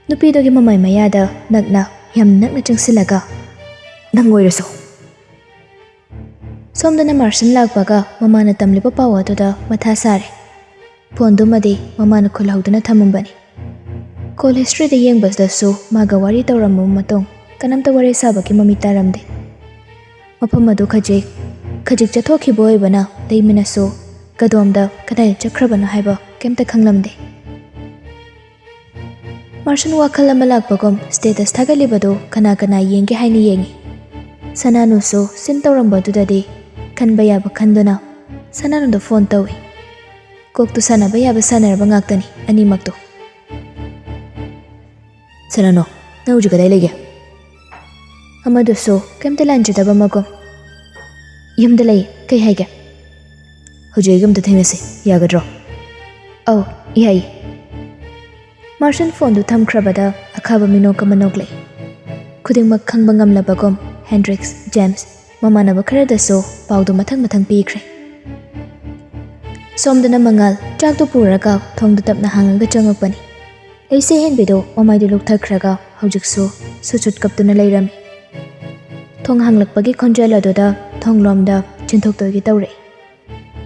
ꯅꯨꯄꯤꯗꯨꯒꯤ ꯃꯃꯥꯏ ꯃꯌꯥꯗ ꯅꯛꯅ, ꯌꯥꯝ ꯅꯛꯅ ꯆꯪꯁꯤꯜꯂꯒ, "ꯅꯪ ꯑꯣꯏꯔꯁꯨ꯫ ꯁꯣꯝꯗꯅ ꯃꯥꯔꯁꯟ ꯂꯥꯛꯄꯒ ꯃꯃꯥꯅ ꯇꯝꯂꯤꯕ ꯄꯥꯎ ꯑꯗꯨꯗ ꯃꯊꯥ ꯁꯥꯔꯦ꯫ ꯐꯣꯟꯗꯨꯃꯗꯤ ꯃꯃꯥꯅ ꯈꯨꯜꯍꯧꯗꯨꯅ ꯊꯝꯃꯝꯕꯅꯤ꯫ ꯀꯣꯜ ꯍꯤꯁꯇ꯭ꯔꯤꯗ ꯌꯦꯡꯕꯗꯁꯨ ꯃꯥꯒ ꯋꯥꯔꯤ ꯇꯧꯔꯝꯃꯕ ꯃꯇꯨꯡ ꯀꯅꯥꯝꯇ ꯋꯥꯔꯤ ꯁꯥꯕꯒꯤ ꯃꯃꯤ ꯇꯥꯔꯝꯗꯦ꯫ ꯃꯐꯝ ꯑꯗꯨ ꯈꯖꯤꯛ ꯈꯖꯤꯛ ꯆꯠꯊꯣꯛꯈꯤꯕ ꯑꯣꯏꯕꯅ ꯂꯩꯃꯤꯅꯁꯨ ꯀꯗꯣꯝꯗ ꯀꯗꯥꯏꯗ ꯆꯠꯈ꯭ꯔꯕꯅꯣ ꯍꯥꯏꯕ ꯀꯩꯝꯇ ꯈꯪꯂꯝꯗꯦ꯫ ꯃꯥꯔꯁꯟ ꯋꯥꯈꯜ ꯑꯃ ꯂꯥꯛꯄꯒꯨꯝ ꯁ꯭ꯇꯦꯇꯁ ꯊꯥꯒꯠꯂꯤꯕꯗꯨ ꯀꯅꯥ ꯀꯅꯥ ꯌꯦꯡꯒꯦ ꯍꯥꯏꯅ ꯌꯦꯡꯉꯤ꯫ ꯁꯅꯥꯅꯨꯁꯨ ꯁꯤꯟ ꯇꯧꯔꯝꯕꯗꯨꯗꯗꯤ ꯈꯟꯕ ꯌꯥꯕ ꯈꯟꯗꯨꯅ ꯁꯅꯥꯅꯨꯗ ꯐꯣꯟ ꯇꯧꯏ꯫ ꯀꯣꯛꯇꯨ ꯁꯥꯟꯅꯕ ꯌꯥꯕ ꯁꯥꯟꯅꯔꯕ ꯉꯥꯛꯇꯅꯤ ꯑꯅꯤꯃꯛꯇꯨ꯫ "ꯁꯅꯥꯅꯨ, ꯅꯪ ꯍꯧꯖꯤꯛ ꯀꯗꯥꯏ ꯂꯩꯒꯦ?" ꯑꯃꯗꯨꯁꯨ ꯀꯩꯝꯇ ꯂꯥꯟꯖꯗꯕ ꯃꯒꯨꯝ, "ꯌꯨꯝꯗ ꯂꯩ, ꯀꯩ ꯍꯥꯏꯒꯦ?" "ꯍꯧꯖꯤꯛ ꯑꯩꯒ ꯑꯝꯇ ꯊꯦꯡꯅꯁꯤ, ꯌꯥꯒꯗ꯭ꯔꯣ?" "ꯑꯧ, ꯌꯥꯏ꯫" ꯃꯥꯔꯁꯟ ꯐꯣꯟꯗꯨ ꯊꯝꯈ꯭ꯔꯕꯗ ꯑꯈꯥꯕ ꯃꯤꯅꯣꯛ ꯑꯃ ꯅꯣꯛꯂꯛꯏ꯫ ꯈꯨꯗꯤꯡꯃꯛ ꯈꯪꯕ ꯉꯝꯂꯕꯒꯨꯝ ꯍꯦꯟꯗ꯭ꯔꯤꯛꯁ, ꯖꯦꯝꯁ, ꯃꯃꯥꯟꯅꯕ ꯈꯔꯗꯁꯨ ꯄꯥꯎꯗꯨ ꯃꯊꯪ ꯃꯊꯪ ꯄꯤꯈ꯭ꯔꯦ꯫ ꯁꯣꯝꯗꯅ ꯃꯉꯥꯜ ꯆꯥꯛꯇꯨ ꯄꯨꯔꯒ ꯊꯣꯡꯗꯨ ꯇꯞꯅ ꯍꯥꯡꯉꯒ ꯆꯪꯉꯛꯄꯅꯤ꯫ ꯂꯩꯁꯦ ꯍꯦꯟꯕꯤꯗꯨ ꯃꯃꯥꯏꯗꯨ ꯂꯨꯛꯊꯈ꯭ꯔꯒ ꯍꯧꯖꯤꯛꯁꯨ ꯁꯨꯠ ꯁꯨꯠ ꯀꯞꯇꯨꯅ ꯂꯩꯔꯝꯃꯤ꯫ ꯊꯣꯡ ꯍꯥꯡꯂꯛꯄꯒꯤ ꯈꯣꯟꯖꯦꯜ ꯑꯗꯨꯗ ꯊꯣꯡꯂꯣꯝꯗ ꯆꯦꯟꯊꯣꯛꯇꯣꯏꯒꯤ ꯇꯧꯔꯛꯏ꯫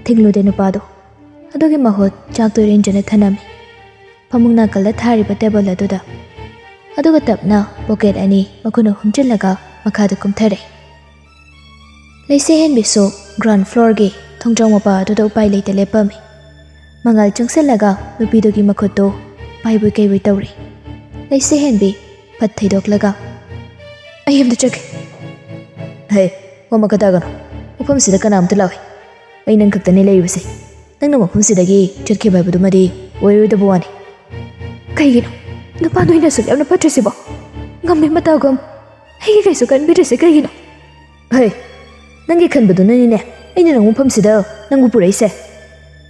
ꯊꯤꯡꯂꯨꯗꯦ ꯅꯨꯄꯥꯗꯣ꯫ ꯑꯗꯨꯒꯤ ꯃꯍꯨꯠ ꯆꯥꯛꯇꯨ ꯏꯔꯦꯟꯖꯅ ꯊꯅꯝꯃꯤ ꯐꯃꯨꯡ ꯅꯥꯀꯜꯗ ꯊꯥꯔꯤꯕ ꯇꯦꯕꯜ ꯑꯗꯨꯗ꯫ ꯑꯗꯨꯒ ꯇꯞꯅ ꯄꯣꯀꯦꯠ ꯑꯅꯤ ꯃꯈꯨꯠꯅ ꯍꯨꯝꯖꯤꯜꯂꯒ ꯃꯈꯥꯗ ꯀꯨꯝꯊꯔꯦ꯫ ꯂꯩꯁꯦ ꯍꯦꯟꯕꯤꯁꯨ ꯒ꯭ꯔꯥꯎꯟ ꯐ꯭ꯂꯣꯔꯒꯤ ꯊꯣꯡꯖꯥꯎ ꯃꯄꯥ ꯑꯗꯨꯗ ꯎꯄꯥꯏ ꯂꯩꯇ ꯂꯦꯞꯄꯝꯃꯤ꯫ ꯃꯉꯥꯜ ꯆꯪꯁꯤꯜꯂꯒ ꯅꯨꯄꯤꯗꯨꯒꯤ ꯃꯈꯨꯠꯇꯨ ꯄꯥꯏꯕꯣꯏ ꯀꯩꯕꯣꯏ ꯇꯧꯔꯦ꯫ ꯂꯩꯁꯦ ꯍꯦꯟꯕꯤ ꯐꯠ ꯊꯩꯗꯣꯛꯂꯒ, "ꯑꯩ ꯑꯝꯇ ꯆꯠꯀꯦ꯫" "ꯍꯦ, ꯋꯥ ꯃꯈꯥ ꯇꯥꯒꯅꯨ꯫ ꯃꯐꯝꯁꯤꯗ ꯀꯅꯥꯝꯇ ꯂꯥꯛꯑꯣꯏ꯫ ꯑꯩ ꯅꯪ ꯈꯛꯇꯅꯤ ꯂꯩꯔꯤꯕꯁꯦ꯫ ꯅꯪꯅ ꯃꯐꯝꯁꯤꯗꯒꯤ ꯆꯠꯈꯤꯕ ꯍꯥꯏꯕꯗꯨꯃꯗꯤ ꯑꯣꯏꯔꯣꯏꯗꯕ ꯋꯥꯅꯤ꯫" "ꯀꯩꯒꯤꯅꯣ ꯅꯨꯄꯥ ꯅꯣꯏꯅ ꯑꯁꯨꯛ ꯌꯥꯝꯅ ꯐꯠꯇ꯭ꯔꯤꯁꯤꯕꯣ? ꯉꯝꯃꯦ ꯃꯇꯥꯒꯨꯝ꯫ ꯑꯩꯒꯤ ꯀꯩꯁꯨ ꯈꯟꯕꯤꯗ꯭ꯔꯤꯁꯦ ꯀꯩꯒꯤꯅꯣ?" "ꯍꯩ, ꯅꯪꯒꯤ ꯈꯟꯕꯗꯨꯅꯅꯤꯅꯦ ꯑꯩꯅ ꯅꯪ ꯃꯐꯝꯁꯤꯗ ꯅꯪꯕꯨ ꯄꯨꯔꯛꯏꯁꯦ꯫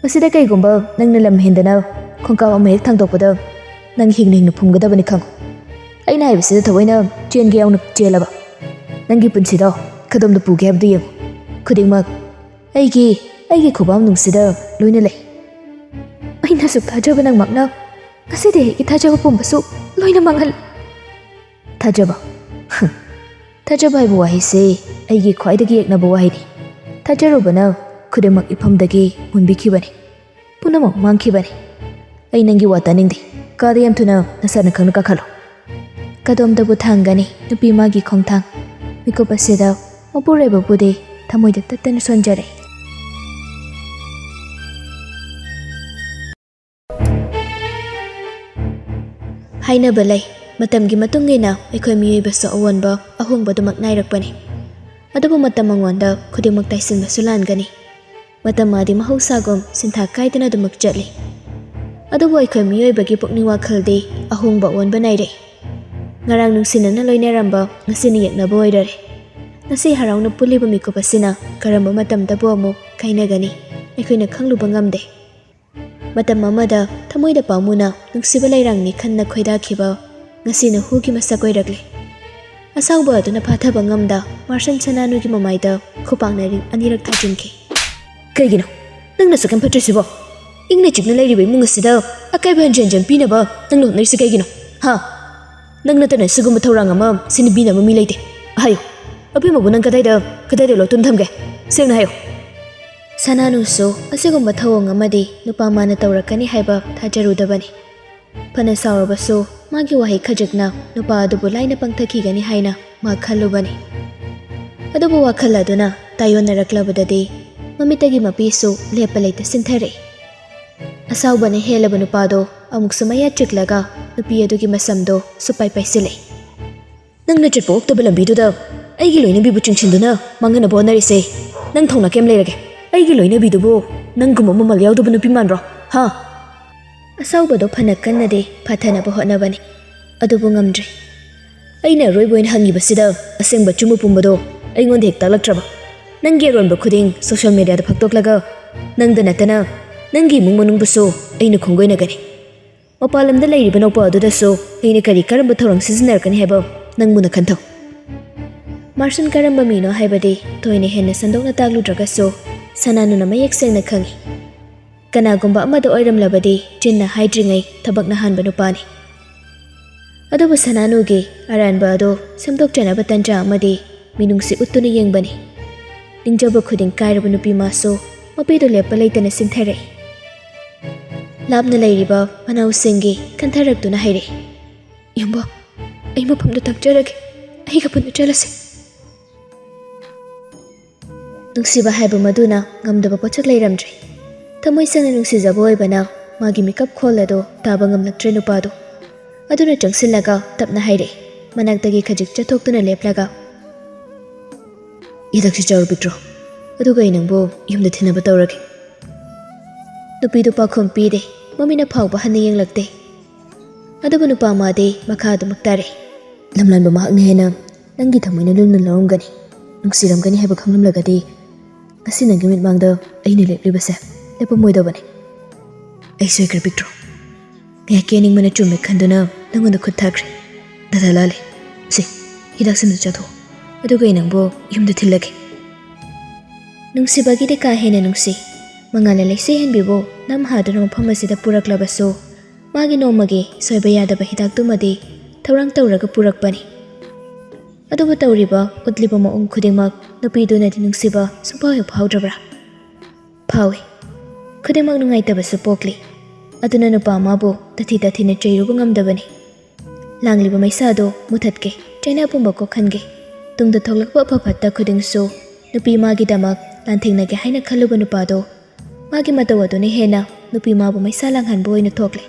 ꯃꯁꯤꯗ ꯀꯩꯒꯨꯝꯕ ꯅꯪꯅ ꯂꯝ ꯍꯦꯟꯗꯅ ꯈꯣꯡꯀꯥꯞ ꯑꯃ ꯍꯦꯛ ꯊꯥꯡꯗꯣꯛꯄꯗ ꯅꯪ ꯍꯤꯡꯅ ꯍꯤꯡꯅ ꯐꯨꯝꯒꯗꯕꯅꯤ ꯈꯪꯉꯨ꯫ ꯑꯩꯅ ꯍꯥꯏꯕꯁꯤꯗ ꯊꯑꯣꯏꯅ ꯆꯦꯟꯒꯦ ꯌꯥꯎꯅ ꯆꯦꯜꯂꯕ ꯅꯪꯒꯤ ꯄꯨꯟꯁꯤꯗꯣ ꯀꯗꯣꯝꯗ ꯄꯨꯒꯦ ꯍꯥꯏꯕꯗꯨ ꯌꯦꯡꯉꯨ꯫ ꯈꯨꯗꯤꯡꯃꯛ ꯑꯩꯒꯤ, ꯑꯩꯒꯤ ꯈꯨꯕꯥꯛꯅꯨꯡꯁꯤꯗ ꯂꯣꯏꯅ ꯂꯩ꯫" "ꯑꯩꯅ ꯑꯁꯨꯛ ꯊꯥꯖꯕ ꯅꯪꯃꯛꯅ ꯉꯁꯤꯗꯤ ꯑꯩꯒꯤ ꯊꯥꯖꯕ ꯄꯨꯝꯕꯁꯨ ꯂꯣꯏꯅ ꯃꯥꯡꯍꯜꯂꯦ꯫" "ꯊꯥꯖꯕ? ꯊꯥꯖꯕ ꯍꯥꯏꯕ ꯋꯥꯍꯩꯁꯦ ꯑꯩꯒꯤ ꯈ꯭ꯋꯥꯏꯗꯒꯤ ꯌꯦꯛꯅꯕ ꯋꯥꯍꯩꯅꯤ꯫ ꯊꯥꯖꯔꯨꯕꯅ ꯈꯨꯗꯤꯡꯃꯛ ꯏꯐꯝꯗꯒꯤ ꯃꯨꯟꯕꯤꯈꯤꯕꯅꯤ꯫ ꯄꯨꯝꯅꯃꯛ ꯃꯥꯡꯈꯤꯕꯅꯤ꯫ ꯑꯩ ꯅꯪꯒꯤ ꯋꯥ ꯇꯥꯅꯤꯡꯗꯦ꯫ ꯀꯥꯗ ꯌꯥꯝ ꯊꯨꯅ ꯅꯁꯥ ꯅꯈꯪꯅ ꯀꯥꯈꯠꯂꯨ꯫ ꯀꯗꯣꯝꯗꯕꯨ ꯊꯥꯡꯒꯅꯤ ꯅꯨꯄꯤ ꯃꯥꯒꯤ ꯈꯣꯡꯊꯥꯡ? ꯃꯤꯀꯨꯞ ꯑꯁꯤꯗ ꯃꯄꯨꯔꯣꯏꯕꯕꯨꯗꯤ ꯊꯃꯣꯏꯗ ꯇꯠꯇꯅ ꯁꯣꯟꯖꯔꯦ꯫ ꯍꯥꯏꯅꯕ ꯂꯩ, ꯃꯇꯝꯒꯤ ꯃꯇꯨꯡ ꯏꯟꯅ ꯑꯩꯈꯣꯏ ꯃꯤꯑꯣꯏꯕꯁꯨ ꯑꯑꯣꯟꯕ ꯑꯍꯣꯡꯕ ꯑꯗꯨꯃꯛ ꯅꯥꯏꯔꯛꯄꯅꯤ꯫ ꯑꯗꯨꯕꯨ ꯃꯇꯝ ꯃꯉꯣꯟꯗ ꯈꯨꯗꯤꯡꯃꯛ ꯇꯥꯏꯁꯤꯟꯕꯁꯨ ꯂꯥꯟꯒꯅꯤ꯫ ꯃꯇꯝ ꯑꯗꯤ ꯃꯍꯧꯁꯥꯒꯨꯝ ꯁꯤꯟꯊꯥ ꯀꯥꯏꯗꯅ ꯑꯗꯨꯃꯛ ꯆꯠꯂꯤ꯫ ꯑꯗꯨꯕꯨ ꯑꯩꯈꯣꯏ ꯃꯤꯑꯣꯏꯕꯒꯤ ꯄꯨꯛꯅꯤꯡ ꯋꯥꯈꯜꯗꯤ ꯑꯍꯣꯡꯕ ꯑꯣꯟꯕ ꯅꯥꯏꯔꯦ꯫ ꯉꯔꯥꯡ ꯅꯨꯡꯁꯤꯅꯅ ꯂꯣꯏꯅꯔꯝꯕ ꯉꯁꯤꯅ ꯌꯦꯛꯅꯕ ꯑꯣꯏꯔꯔꯦ꯫ ꯉꯁꯤ ꯍꯔꯥꯎꯅ ꯄꯨꯜꯂꯤꯕ ꯃꯤꯀꯨꯞ ꯑꯁꯤꯅ ꯀꯔꯝꯕ ꯃꯇꯝꯗꯕꯨ ꯑꯃꯨꯛ ꯀꯥꯏꯅꯒꯅꯤ, ꯑꯩꯈꯣꯏꯅ ꯈꯪꯂꯨꯕ ꯉꯝꯗꯦ꯫ ꯃꯇꯝ ꯑꯃꯗ ꯊꯃꯣꯏꯗ ꯄꯥꯝꯃꯨꯅ ꯅꯨꯡꯁꯤꯕ ꯂꯩꯔꯥꯡꯅꯤ ꯈꯟꯅ ꯈꯣꯏꯗꯥꯈꯤꯕ ꯉꯁꯤꯅ ꯍꯨꯒꯤ ꯃꯁꯛ ꯑꯣꯏꯔꯛꯂꯦ꯫ ꯑꯁꯥꯎꯕ ꯑꯗꯨꯅ ꯐꯥꯊꯕ ꯉꯝꯗ ꯃꯥꯔꯁꯟ ꯁꯅꯥꯅꯨꯒꯤ ꯃꯃꯥꯏꯗ ꯈꯨꯄꯥꯛꯅ ꯔꯤꯡ ꯑꯅꯤꯔꯛ ꯊꯥꯖꯤꯟꯈꯤ꯫ "ꯀꯩꯒꯤꯅꯣ ꯅꯪꯅ ꯁꯛꯀꯟ ꯐꯠꯇ꯭ꯔꯤꯁꯤꯕꯣ? ꯏꯪꯅ ꯆꯤꯛꯅ ꯂꯩꯔꯤꯕ ꯏꯃꯨꯡ ꯑꯁꯤꯗ ꯑꯀꯥꯏꯕ ꯍꯟꯖꯤꯟ ꯍꯟꯖꯤꯟ ꯄꯤꯅꯕ ꯅꯪꯅ ꯍꯣꯠꯅꯔꯤꯁꯤ ꯀꯩꯒꯤꯅꯣ? ꯍꯥ? ꯅꯪ ꯅꯠꯇꯅ ꯁꯤꯒꯨꯝꯕ ꯊꯧꯔꯥꯡ ꯑꯃ ꯁꯤꯟꯕꯤꯅꯕ ꯃꯤ ꯂꯩꯇꯦ꯫ ꯍꯥꯏꯌꯨ, ꯑꯕꯦꯝꯃꯕꯨ ꯅꯪ ꯀꯗꯥꯏꯗ, ꯀꯗꯥꯏꯗ ꯂꯣꯠꯇꯨꯅ ꯊꯝꯒꯦ? ꯁꯦꯡꯅ ꯍꯥꯏꯌꯨ꯫" ꯁꯅꯥꯅꯨꯁꯨ ꯑꯁꯤꯒꯨꯝꯕ ꯊꯧꯑꯣꯡ ꯑꯃꯗꯤ ꯅꯨꯄꯥ ꯃꯥꯅ ꯇꯧꯔꯛꯀꯅꯤ ꯍꯥꯏꯕ ꯊꯥꯖꯔꯨꯗꯕꯅꯤ꯫ ꯐꯅ ꯁꯥꯎꯔꯕꯁꯨ ꯃꯥꯒꯤ ꯋꯥꯍꯩ ꯈꯖꯤꯛꯅ ꯅꯨꯄꯥ ꯑꯗꯨꯕꯨ ꯂꯥꯏꯅ ꯄꯪꯊꯈꯤꯒꯅꯤ ꯍꯥꯏꯅ ꯃꯥ ꯈꯜꯂꯨꯕꯅꯤ꯫ ꯑꯗꯨꯕꯨ ꯋꯥꯈꯜ ꯑꯗꯨꯅ ꯇꯥꯏꯑꯣꯟꯅꯔꯛꯂꯕꯗꯗꯤ ꯃꯃꯤꯠꯇꯒꯤ ꯃꯄꯤꯁꯨ ꯂꯦꯞꯄ ꯂꯩꯇ ꯆꯤꯟꯊꯔꯛꯏ꯫ ꯑꯁꯥꯎꯕꯅ ꯍꯦꯜꯂꯕ ꯅꯨꯄꯥꯗꯣ ꯑꯃꯨꯛꯁꯨ ꯃꯌꯥ ꯆꯤꯛꯂꯒ ꯅꯨꯄꯤ ꯑꯗꯨꯒꯤ ꯃꯁꯝꯗꯣ ꯁꯨꯄꯥꯏ ꯄꯥꯏꯁꯤꯜꯂꯦ꯫ "ꯅꯪꯅ ꯆꯠꯄ ꯑꯣꯛꯇꯕ ꯂꯝꯕꯤꯗꯨꯗ ꯑꯩꯒꯤ ꯂꯣꯏꯅꯕꯤꯕꯨ ꯆꯤꯡꯁꯤꯟꯗꯨꯅ ꯃꯥꯡꯍꯟꯅꯕ ꯍꯣꯠꯅꯔꯤꯁꯦ ꯅꯪ ꯊꯧꯅꯥ ꯀꯩꯝ ꯂꯩꯔꯒꯦ? ꯑꯩꯒꯤ ꯂꯣꯏꯅꯕꯤꯗꯨꯕꯨ ꯅꯪꯒꯨꯝꯕ ꯃꯃꯜ ꯌꯥꯎꯗꯕ ꯅꯨꯄꯤ ꯃꯥꯟꯕ꯭ꯔꯣ? ꯍꯥ?" ꯑꯁꯥꯎꯕꯗꯣ ꯐꯅ ꯀꯟꯅꯗꯤ ꯐꯥꯊꯅꯕ ꯍꯣꯠꯅꯕꯅꯤ, ꯑꯗꯨꯕꯨ ꯉꯝꯗ꯭ꯔꯦ꯫ "ꯑꯩꯅ ꯑꯔꯣꯏꯕ ꯑꯣꯏꯅ ꯍꯪꯉꯤꯕꯁꯤꯗ ꯑꯁꯦꯡꯕ ꯑꯆꯨꯝꯕ ꯄꯨꯝꯕꯗꯣ ꯑꯩꯉꯣꯟꯗ ꯍꯦꯛ ꯇꯥꯛꯂꯛꯇ꯭ꯔꯕ? ꯅꯪꯒꯤ ꯑꯔꯣꯟꯕ ꯈꯨꯗꯤꯡ ꯁꯣꯁꯤꯌꯦꯜ ꯃꯦꯗꯤꯌꯥꯗ ꯐꯥꯛꯇꯣꯛꯂꯒ ꯅꯪꯗ ꯅꯠꯇꯅ ꯅꯪꯒꯤ ꯏꯃꯨꯡ ꯃꯅꯨꯡꯕꯨꯁꯨ ꯑꯩꯅ ꯈꯣꯡꯒꯣꯏꯅꯒꯅꯤ꯫ ꯃꯄꯥꯟ ꯂꯝꯗ ꯂꯩꯔꯤꯕ ꯅꯧꯄꯥ ꯑꯗꯨꯗꯁꯨ ꯑꯩꯅ ꯀꯔꯤ ꯀꯔꯝꯕ ꯊꯧꯔꯥꯡ ꯁꯤꯖꯤꯟꯅꯔꯛꯀꯅꯤ ꯍꯥꯏꯕ ꯅꯪ ꯃꯨꯟꯅ ꯈꯟꯊꯧ꯫" ꯃꯥꯔꯁꯟ ꯀꯔꯝꯕ ꯃꯤꯅꯣ ꯍꯥꯏꯕꯗꯤ ꯊꯣꯏꯅ ꯍꯦꯟꯅ ꯁꯟꯗꯣꯛꯅ ꯇꯥꯛꯂꯨꯗ꯭ꯔꯒꯁꯨ ꯁꯅꯥꯅꯨꯅ ꯃꯌꯦꯛ ꯁꯦꯡꯅ ꯈꯪꯏ꯫ ꯀꯅꯥꯒꯨꯝꯕ ꯑꯃꯗ ꯑꯣꯏꯔꯝꯂꯕꯗꯤ ꯆꯤꯟꯅ ꯍꯥꯏꯗ꯭ꯔꯤꯉꯩ ꯊꯕꯛꯅ ꯍꯥꯟꯕ ꯅꯨꯄꯥꯅꯤ꯫ ꯑꯗꯨꯕꯨ ꯁꯅꯥꯅꯨꯒꯤ ꯑꯔꯥꯟꯕ ꯑꯗꯨ ꯁꯦꯝꯗꯣꯛꯆꯅꯕ ꯇꯟꯖꯥ ꯑꯃꯗꯤ ꯃꯤꯅꯨꯡꯁꯤ ꯎꯠꯇꯨꯅ ꯌꯦꯡꯕꯅꯤ꯫ ꯅꯤꯡꯖꯕ ꯈꯨꯗꯤꯡ ꯀꯥꯏꯔꯕ ꯅꯨꯄꯤ ꯃꯥꯁꯨ ꯃꯄꯤꯗꯨ ꯂꯦꯞꯄ ꯂꯩꯇꯅ ꯆꯤꯟꯊꯔꯛꯏ꯫ ꯂꯥꯞꯅ ꯂꯩꯔꯤꯕ ꯃꯅꯥꯎꯁꯤꯡꯒꯤ ꯈꯟꯊꯔꯛꯇꯨꯅ ꯍꯥꯏꯔꯛꯏ, "ꯏꯌꯥꯝꯕ, ꯑꯩ ꯃꯐꯝꯗ ꯊꯛꯆꯔꯒꯦ, ꯑꯩꯒ ꯄꯨꯟꯅ ꯆꯠꯂꯁꯤ꯫" ꯅꯨꯡꯁꯤꯕ ꯍꯥꯏꯕ ꯃꯗꯨꯅ ꯉꯝꯗꯕ ꯄꯣꯠꯁꯛ ꯂꯩꯔꯝꯗ꯭ꯔꯦ꯫ ꯊꯃꯣꯏ ꯁꯦꯡꯅ ꯅꯨꯡꯁꯤꯖꯕ ꯑꯣꯏꯕꯅ ꯃꯥꯒꯤ ꯃꯤꯀꯞ ꯈꯣꯜ ꯑꯗꯨ ꯇꯥꯕ ꯉꯝꯂꯛꯇ꯭ꯔꯦ ꯅꯨꯄꯥꯗꯨ꯫ ꯑꯗꯨꯅ ꯆꯪꯁꯤꯜꯂꯒ ꯇꯞꯅ ꯍꯥꯏꯔꯛꯏ, ꯃꯅꯥꯛꯇꯒꯤ ꯈꯖꯤꯛ ꯆꯠꯊꯣꯛꯇꯨꯅ ꯂꯦꯞꯂꯒ, "ꯍꯤꯗꯥꯛꯁꯤ ꯆꯥꯔꯨ ꯄꯤꯛꯇ꯭ꯔꯣ, ꯑꯗꯨꯒ ꯑꯩ ꯅꯪꯕꯨ ꯌꯨꯝꯗ ꯊꯤꯟꯅꯕ ꯇꯧꯔꯒꯦ꯫" ꯅꯨꯄꯤꯗꯨ ꯄꯥꯎꯈꯨꯝ ꯄꯤꯗꯦ, ꯃꯃꯤꯠꯅ ꯐꯥꯎꯕ ꯍꯟꯅ ꯌꯦꯡꯂꯛꯇꯦ꯫ ꯑꯗꯨꯕꯨ ꯅꯨꯄꯥ ꯃꯥꯗꯤ ꯃꯈꯥ ꯑꯗꯨꯃꯛ ꯇꯥꯔꯛꯏ, "ꯂꯝꯂꯥꯟꯕ ꯃꯍꯥꯛꯅ ꯍꯦꯟꯅ ꯅꯪꯒꯤ ꯊꯃꯣꯏꯅ ꯂꯨꯝꯅ ꯂꯧꯔꯝꯒꯅꯤ, ꯅꯨꯡꯁꯤꯔꯝꯒꯅꯤ ꯍꯥꯏꯕ ꯈꯪꯂꯝꯂꯒꯗꯤ ꯉꯁꯤ ꯅꯪꯒꯤ ꯃꯤꯠꯃꯥꯡꯗ ꯑꯩꯅ ꯂꯦꯞꯂꯤꯕꯁꯦ ꯂꯦꯞꯄꯝꯃꯣꯏꯗꯕꯅꯤ꯫ ꯑꯩ ꯁꯣꯏꯈ꯭ꯔꯦ ꯄꯤꯛꯇ꯭ꯔꯣ꯫ ꯉꯥꯏꯍꯥꯛꯀꯤ ꯑꯅꯤꯡꯕꯅ ꯆꯨꯝꯃꯦ ꯈꯟꯗꯨꯅ ꯅꯪꯉꯣꯟꯗ ꯈꯨꯠ ꯊꯥꯈ꯭ꯔꯦ꯫ ꯗꯥꯗꯥ ꯂꯥꯜꯂꯦ꯫ ꯁꯤ, ꯍꯤꯗꯥꯛꯁꯤꯃꯗꯨ ꯆꯥꯊꯣꯛꯑꯣ, ꯑꯗꯨꯒ ꯑꯩ ꯅꯪꯕꯨ ꯌꯨꯝꯗ ꯊꯤꯜꯂꯒꯦ꯫" ꯅꯨꯡꯁꯤꯕꯒꯤꯗꯤ ꯀꯥ ꯍꯦꯟꯅ ꯅꯨꯡꯁꯤ꯫ ꯃꯉꯥꯜꯅ ꯂꯩꯁꯦ ꯍꯦꯟꯕꯤꯕꯨ ꯅꯝꯍꯥꯗꯨꯅ ꯃꯐꯝ ꯑꯁꯤꯗ ꯄꯨꯔꯛꯂꯕꯁꯨ, ꯃꯥꯒꯤ ꯅꯣꯡꯃꯒꯤ ꯁꯣꯏꯕ ꯌꯥꯗꯕ ꯍꯤꯗꯥꯛꯇꯨꯃꯗꯤ ꯊꯧꯔꯥꯡ ꯇꯧꯔꯒ ꯄꯨꯔꯛꯄꯅꯤ꯫ ꯑꯗꯨꯕꯨ ꯇꯧꯔꯤꯕ, ꯎꯠꯂꯤꯕ ꯃꯑꯣꯡ ꯈꯨꯗꯤꯡꯃꯛ ꯅꯨꯄꯤꯗꯨꯅꯗꯤ ꯅꯨꯡꯁꯤꯕ ꯁꯨꯡꯐꯥꯎ ꯍꯦꯛ ꯐꯥꯎꯗ꯭ꯔꯕ꯭ꯔꯥ? ꯐꯥꯎꯏ꯫ ꯈꯨꯗꯤꯡꯃꯛ ꯅꯨꯡꯉꯥꯏꯇꯕꯁꯨ ꯄꯣꯛꯂꯤ꯫ ꯑꯗꯨꯅ ꯅꯨꯄꯥ ꯑꯃꯕꯨ ꯇꯥꯊꯤ ꯇꯥꯊꯤꯅ ꯆꯩꯔꯨꯕ ꯉꯝꯗꯕꯅꯤ꯫ ꯂꯥꯡꯂꯤꯕ ꯃꯩꯁꯥꯗꯨ ꯃꯨꯊꯠꯀꯦ, ꯆꯩꯅꯥ ꯄꯨꯝꯕ ꯀꯣꯛꯍꯟꯒꯦ꯫ ꯇꯨꯡꯗ ꯊꯣꯛꯂꯛꯄ ꯑꯐ ꯐꯠꯇ ꯈꯨꯗꯤꯡꯁꯨ ꯅꯨꯄꯤ ꯃꯥꯒꯤꯗꯃꯛ ꯂꯥꯟꯊꯦꯡꯅꯒꯦ ꯍꯥꯏꯅ ꯈꯜꯂꯨꯕ ꯅꯨꯄꯥꯗꯣ, ꯃꯥꯒꯤ ꯃꯇꯧ ꯑꯗꯨꯅ ꯍꯦꯟꯅ ꯅꯨꯄꯤ ꯃꯥꯕꯨ ꯃꯩꯁꯥ ꯂꯥꯡꯍꯟꯕ ꯑꯣꯏꯅ ꯊꯣꯛꯂꯦ꯫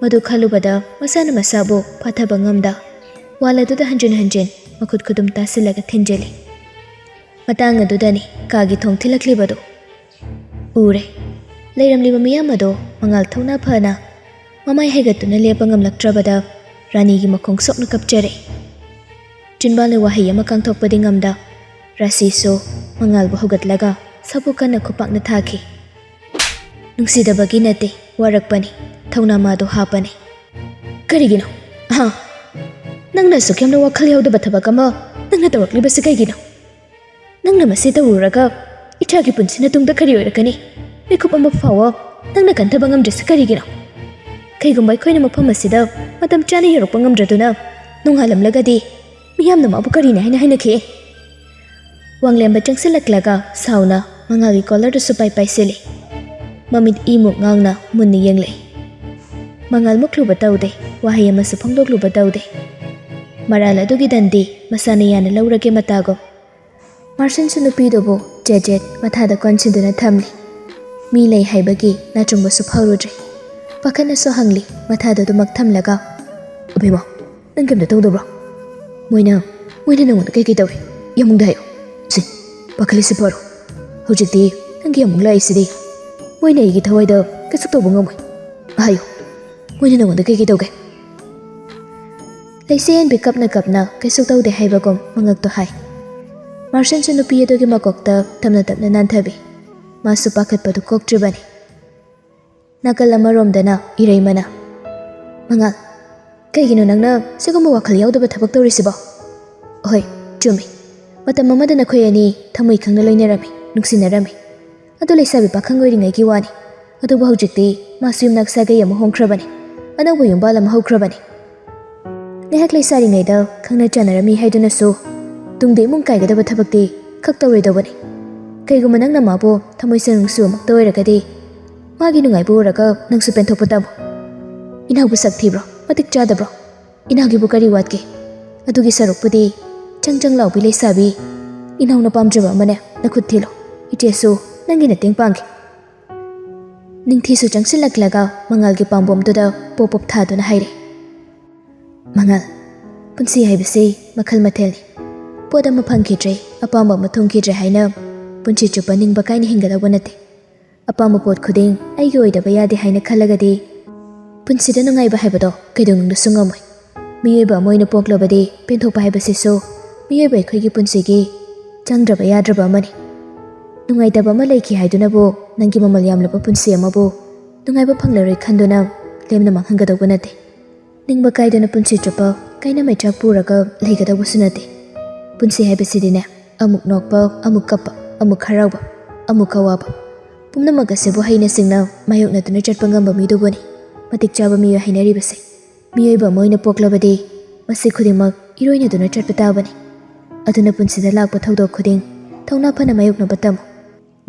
ꯃꯗꯨ ꯈꯜꯂꯨꯕꯗ ꯃꯁꯥꯅ ꯃꯁꯥꯕꯨ ꯐꯥꯊꯕ ꯉꯝꯗ, ꯋꯥꯜ ꯑꯗꯨꯗ ꯍꯟꯖꯤꯟ ꯍꯟꯖꯤꯟ ꯃꯈꯨꯠ ꯈꯨꯗꯨꯝ ꯇꯥꯁꯤꯜꯂꯒ ꯊꯤꯟꯖꯤꯜꯂꯤ꯫ ꯃꯇꯥꯡ ꯑꯗꯨꯗꯅꯤ ꯀꯥꯒꯤ ꯊꯣꯡ ꯊꯤꯜꯂꯛꯂꯤꯕꯗꯨ꯫ ꯎꯔꯦ꯫ ꯂꯩꯔꯝꯂꯤꯕ ꯃꯤꯌꯥꯝ ꯑꯗꯣ ꯃꯉꯥꯜ ꯊꯧꯅꯥ ꯐꯅ ꯃꯃꯥꯏ ꯍꯥꯏꯒꯠꯇꯨꯅ ꯂꯦꯞꯄ ꯉꯝꯂꯛꯇ꯭ꯔꯕꯗ ꯔꯥꯅꯤꯒꯤ ꯃꯈꯣꯡ ꯁꯣꯛꯅ ꯀꯞꯆꯔꯦ꯫ ꯆꯤꯟꯕꯥꯜꯅ ꯋꯥꯍꯩ ꯑꯃ ꯀꯥꯡꯊꯣꯛꯄꯗꯤ ꯉꯝꯗ ꯔꯥꯁꯤꯁꯨ ꯃꯉꯥꯜꯕꯨ ꯍꯧꯒꯠꯂꯒ ꯁꯥꯕꯨꯛ ꯀꯟꯅ ꯈꯨꯄꯥꯛꯅ ꯊꯥꯈꯤ꯫ ꯅꯨꯡꯁꯤꯗꯕꯒꯤ ꯅꯠꯇꯦ, ꯋꯥꯔꯛꯄꯅꯤ, ꯊꯧꯅꯥ ꯃꯥꯗꯣ ꯍꯥꯞꯄꯅꯤ꯫ "ꯀꯔꯤꯒꯤꯅꯣ? ꯑꯍꯥ? ꯅꯪꯅ ꯑꯁꯨꯛ ꯌꯥꯝꯅ ꯋꯥꯈꯜ ꯌꯥꯎꯗꯕ ꯊꯕꯛ ꯑꯃ ꯅꯪꯅ ꯇꯧꯔꯛꯂꯤꯕꯁꯤ ꯀꯩꯒꯤꯅꯣ? ꯅꯪꯅ ꯃꯁꯤ ꯇꯧꯔꯨꯔꯒ ꯏꯆꯥꯒꯤ ꯄꯨꯟꯁꯤꯅ ꯇꯨꯡꯗ ꯀꯔꯤ ꯑꯣꯏꯔꯛꯀꯅꯤ? ꯃꯤꯀꯨꯞ ꯑꯃ ꯐꯥꯎꯕ ꯅꯪꯅ ꯀꯟꯊꯕ ꯉꯝꯗ꯭ꯔꯤꯁꯤ ꯀꯔꯤꯒꯤꯅꯣ? ꯀꯩꯒꯨꯝꯕ ꯑꯩꯈꯣꯏꯅ ꯃꯐꯝ ꯑꯁꯤꯗ ꯃꯇꯝ ꯆꯥꯅ ꯌꯧꯔꯛꯄ ꯉꯝꯗ꯭ꯔꯗꯨꯅ ꯅꯣꯡꯉꯥꯜꯂꯝꯂꯒꯗꯤ ꯃꯤꯌꯥꯝꯅ ꯃꯥꯕꯨ ꯀꯔꯤꯅꯤ ꯍꯥꯏꯅ ꯍꯥꯏꯅꯈꯤ?" ꯋꯥꯡꯂꯦꯝꯕ ꯆꯪꯁꯤꯜꯂꯛꯂꯒ ꯁꯥꯎꯅ ꯃꯉꯥꯜꯒꯤ ꯀꯣꯂꯔꯗꯨ ꯁꯨꯄꯥꯏ ꯄꯥꯏꯁꯤꯜꯂꯤ꯫ ꯃꯃꯤꯠ ꯏꯃꯨꯛ ꯉꯥꯡꯅ ꯃꯨꯟꯅ ꯌꯦꯡꯂꯤ꯫ ꯃꯉꯥꯜ ꯃꯨꯛꯂꯨꯕ ꯇꯧꯗꯦ, ꯋꯥꯍꯩ ꯑꯃꯁꯨ ꯐꯣꯡꯗꯣꯛꯂꯨꯕ ꯇꯧꯗꯦ꯫ ꯃꯔꯥꯜ ꯑꯗꯨꯒꯤ ꯗꯟꯗꯤ ꯃꯁꯥꯅ ꯌꯥꯅ ꯂꯧꯔꯒꯦ ꯃꯇꯥꯒꯨꯝ꯫ ꯃꯥꯔꯁꯟꯁꯨ ꯅꯨꯄꯤꯗꯨꯕꯨ ꯖꯦꯠ ꯖꯦꯠ ꯃꯊꯥꯗ ꯀꯣꯟꯁꯤꯟꯗꯨꯅ ꯊꯝꯂꯤ꯫ ꯃꯤ ꯂꯩ ꯍꯥꯏꯕꯒꯤ ꯅꯥꯆꯨꯡꯕꯁꯨ ꯐꯥꯎꯔꯨꯗ꯭ꯔꯦ꯫ ꯄꯥꯈꯠꯅꯁꯨ ꯍꯪꯂꯤ, ꯃꯊꯥꯗꯨ ꯑꯗꯨꯃꯛ ꯊꯝꯂꯒ, "ꯑꯕꯦꯝꯃ, ꯅꯪ ꯀꯩꯝꯇ ꯇꯧꯗꯕ꯭ꯔꯣ? ꯃꯣꯏꯅ, ꯃꯣꯏꯅ ꯅꯪꯉꯣꯟꯗ ꯀꯩꯀꯩ ꯇꯧꯏ? ꯌꯥꯝꯕꯨꯡꯗ ꯍꯥꯏꯌꯨ꯫ ꯁꯤ, ꯄꯥꯈꯠꯂꯤꯁꯤ ꯐꯔꯣ꯫ ꯍꯧꯖꯤꯛꯇꯤ ꯅꯪꯒꯤ ꯌꯥꯝꯕꯨꯡ ꯂꯥꯛꯏꯁꯤꯗꯤ꯫ ꯃꯣꯏꯅ ꯑꯩꯒꯤ ꯊꯋꯥꯏꯗ ꯀꯩꯁꯨ ꯇꯧꯕ ꯉꯝꯃꯣꯏ꯫ ꯍꯥꯏꯌꯨ, ꯃꯣꯏꯅ ꯅꯪꯉꯣꯟꯗ ꯀꯩꯀꯩ ꯇꯧꯒꯦ?" ꯂꯩꯁꯦꯟꯕꯤ ꯀꯞꯅ ꯀꯞꯅ ꯀꯩꯁꯨ ꯇꯧꯗꯦ ꯍꯥꯏꯕꯒꯨꯝ ꯃꯉꯛꯇꯨ ꯍꯥꯏ꯫ ꯃꯥꯔꯁꯟꯁꯨ ꯅꯨꯄꯤ ꯑꯗꯨꯒꯤ ꯃꯀꯣꯛꯇ ꯇꯞꯅ ꯇꯞꯅ ꯅꯥꯟꯊꯕꯤ꯫ ꯃꯥꯁꯨ ꯄꯥꯈꯠꯄꯗꯨ ꯀꯣꯛꯇ꯭ꯔꯤꯕꯅꯤ꯫ ꯅꯥꯀꯜ ꯑꯃꯔꯣꯝꯗꯅ ꯏꯔꯩꯃꯅ, "ꯃꯉꯥꯜ, ꯀꯩꯒꯤꯅꯣ ꯅꯪꯅ ꯁꯤꯒꯨꯝꯕ ꯋꯥꯈꯜ ꯌꯥꯎꯗꯕ ꯊꯕꯛ ꯇꯧꯔꯤꯁꯤꯕꯣ? ꯑꯍꯣꯏ, ꯆꯨꯝꯃꯤ꯫ ꯃꯇꯝ ꯑꯃꯗ ꯅꯈꯣꯏ ꯑꯅꯤ ꯊꯃꯣꯏ ꯈꯪꯅ ꯂꯣꯏꯅꯔꯝꯃꯤ, ꯅꯨꯡꯁꯤꯅꯔꯝꯃꯤ꯫ ꯑꯗꯨ ꯂꯩꯁꯥꯕꯤ ꯄꯥꯈꯪ ꯑꯣꯏꯔꯤꯉꯩꯒꯤ ꯋꯥꯅꯤ꯫ ꯑꯗꯨꯕꯨ ꯍꯧꯖꯤꯛꯇꯤ ꯃꯥꯁꯨ ꯌꯨꯝꯅꯥꯛ ꯁꯥꯒꯩ ꯑꯃ ꯍꯣꯡꯈ꯭ꯔꯕꯅꯤ꯫ ꯑꯅꯧꯕ ꯌꯨꯝꯕꯥꯜ ꯑꯃ ꯍꯧꯈ꯭ꯔꯕꯅꯤ꯫ ꯉꯥꯏꯍꯥꯛ ꯂꯩꯁꯥꯔꯤꯉꯩꯗ ꯈꯪꯅ ꯆꯥꯟꯅꯔꯝꯃꯤ ꯍꯥꯏꯗꯨꯅꯁꯨ ꯇꯨꯡꯗ ꯏꯃꯨꯡ ꯀꯥꯏꯒꯗꯕ ꯊꯕꯛꯇꯤ ꯈꯛ ꯇꯧꯔꯣꯏꯗꯧꯕꯅꯤ꯫ ꯀꯩꯒꯨꯝꯕ ꯅꯪꯅ ꯃꯥꯕꯨ ꯊꯃꯣꯏ ꯁꯦꯡꯅ ꯅꯨꯡꯁꯤꯕꯃꯛꯇ ꯑꯣꯏꯔꯒꯗꯤ, ꯃꯥꯒꯤ ꯅꯨꯡꯉꯥꯏꯕ ꯎꯔꯒ ꯅꯪꯁꯨ ꯄꯦꯟꯊꯣꯛꯄ ꯇꯝꯃꯨ꯫ ꯏꯅꯥꯎꯕꯨ ꯁꯛ ꯊꯤꯕ꯭ꯔꯣ? ꯃꯇꯤꯛ ꯆꯥꯗꯕ꯭ꯔꯣ? ꯏꯅꯥꯎꯒꯤꯕꯨ ꯀꯔꯤ ꯋꯥꯠꯀꯦ? ꯑꯗꯨꯒꯤ ꯁꯔꯨꯛꯄꯨꯗꯤ ꯆꯪ ꯆꯪ ꯂꯥꯎꯕꯤ ꯂꯩꯁꯥꯕꯤ ꯏꯅꯥꯎꯅ ꯄꯥꯝꯖꯕ ꯑꯃꯅꯦ ꯅꯈꯨꯠ ꯊꯤꯜꯂꯣ꯫ ꯏꯆꯦꯁꯨ ꯅꯪꯒꯤ ꯃꯇꯦꯡ ꯄꯥꯡꯒꯦ꯫" ꯅꯤꯡꯊꯤꯁꯨ ꯆꯪꯁꯤꯜꯂꯛꯂꯒ ꯃꯉꯥꯜꯒꯤ ꯄꯥꯝꯕꯣꯝꯗꯨꯗ ꯄꯣꯞ ꯄꯣꯞ ꯊꯥꯗꯨꯅ ꯍꯥꯏꯔꯦ, "ꯃꯉꯥꯜ, ꯄꯨꯟꯁꯤ ꯍꯥꯏꯕꯁꯤ ꯃꯈꯜ ꯃꯊꯦꯜꯅꯤ꯫ ꯄꯣꯠ ꯑꯃ ꯐꯪꯈꯤꯗ꯭ꯔꯦ, ꯑꯄꯥꯝꯕ ꯑꯃ ꯊꯨꯡꯈꯤꯗ꯭ꯔꯦ ꯍꯥꯏꯅ ꯄꯨꯟꯁꯤ ꯆꯨꯞꯄ ꯅꯤꯡꯕ ꯀꯥꯏꯅ ꯍꯤꯡꯒꯗꯧꯕ ꯅꯠꯇꯦ꯫ ꯑꯄꯥꯝꯕ ꯄꯣꯠ ꯈꯨꯗꯤꯡ ꯑꯩꯒꯤ ꯑꯣꯏꯗꯕ ꯌꯥꯗꯦ ꯍꯥꯏꯅ ꯈꯜꯂꯒꯗꯤ ꯄꯨꯟꯁꯤꯗ ꯅꯨꯡꯉꯥꯏꯕ ꯍꯥꯏꯕꯗꯣ ꯀꯩꯗꯧꯅꯨꯡꯗꯁꯨ ꯉꯝꯃꯣꯏ꯫ ꯃꯤꯑꯣꯏꯕ ꯑꯃ ꯑꯣꯏꯅ ꯄꯣꯛꯂꯕꯗꯤ ꯄꯦꯟꯊꯣꯛꯄ ꯍꯥꯏꯕꯁꯤꯁꯨ ꯃꯤꯑꯣꯏꯕ ꯑꯩꯈꯣꯏꯒꯤ ꯄꯨꯟꯁꯤꯒꯤ ꯆꯪꯗ꯭ꯔꯕ ꯌꯥꯗ꯭ꯔꯕ ꯑꯃꯅꯤ꯫ ꯅꯨꯡꯉꯥꯏꯇꯕ ꯑꯃ ꯂꯩꯈꯤ ꯍꯥꯏꯗꯨꯅꯕꯨ ꯅꯪꯒꯤ ꯃꯃꯜ ꯌꯥꯝꯂꯕ ꯄꯨꯟꯁꯤ ꯑꯃꯕꯨ ꯅꯨꯡꯉꯥꯏꯕ ꯐꯪꯂꯔꯣꯏ ꯈꯟꯗꯨꯅ ꯂꯦꯝꯅ ꯃꯥꯡꯍꯟꯒꯗꯧꯕ ꯅꯠꯇꯦ꯫ ꯅꯤꯡꯕ ꯀꯥꯏꯗꯅ ꯄꯨꯟꯁꯤ ꯆꯨꯞꯄ ꯀꯥꯏꯅ ꯃꯩꯆꯥꯛ ꯄꯨꯔꯒ ꯂꯩꯒꯗꯧꯕꯁꯨ ꯅꯠꯇꯦ꯫ ꯄꯨꯟꯁꯤ ꯍꯥꯏꯕꯁꯤꯗꯤꯅꯦ, ꯑꯃꯨꯛ ꯅꯣꯛꯄ, ꯑꯃꯨꯛ ꯀꯞꯄ, ꯑꯃꯨꯛ ꯍꯔꯥꯎꯕ, ꯑꯃꯨꯛ ꯑꯋꯥꯕ, ꯄꯨꯝꯅꯃꯛ ꯑꯁꯤꯕꯨ ꯍꯩꯅ ꯁꯤꯡꯅ ꯃꯥꯌꯣꯛꯅꯗꯨꯅ ꯆꯠꯄ ꯉꯝꯕ ꯃꯤꯗꯨꯕꯨꯅꯤ ꯃꯇꯤꯛ ꯆꯥꯕ ꯃꯤꯑꯣꯏ ꯍꯥꯏꯅꯔꯤꯕꯁꯦ꯫ ꯃꯤꯑꯣꯏꯕ ꯑꯃ ꯑꯣꯏꯅ ꯄꯣꯛꯂꯕꯗꯤ ꯃꯁꯤ ꯈꯨꯗꯤꯡꯃꯛ ꯏꯔꯣꯏꯅꯗꯨꯅ ꯆꯠꯄ ꯇꯥꯕꯅꯤ꯫ ꯑꯗꯨꯅ ꯄꯨꯟꯁꯤꯗ ꯂꯥꯛꯄ ꯊꯧꯗꯣꯛ ꯈꯨꯗꯤꯡ ꯊꯧꯅꯥ ꯐꯅ ꯃꯥꯌꯣꯛꯅꯕ ꯇꯝꯃꯨ꯫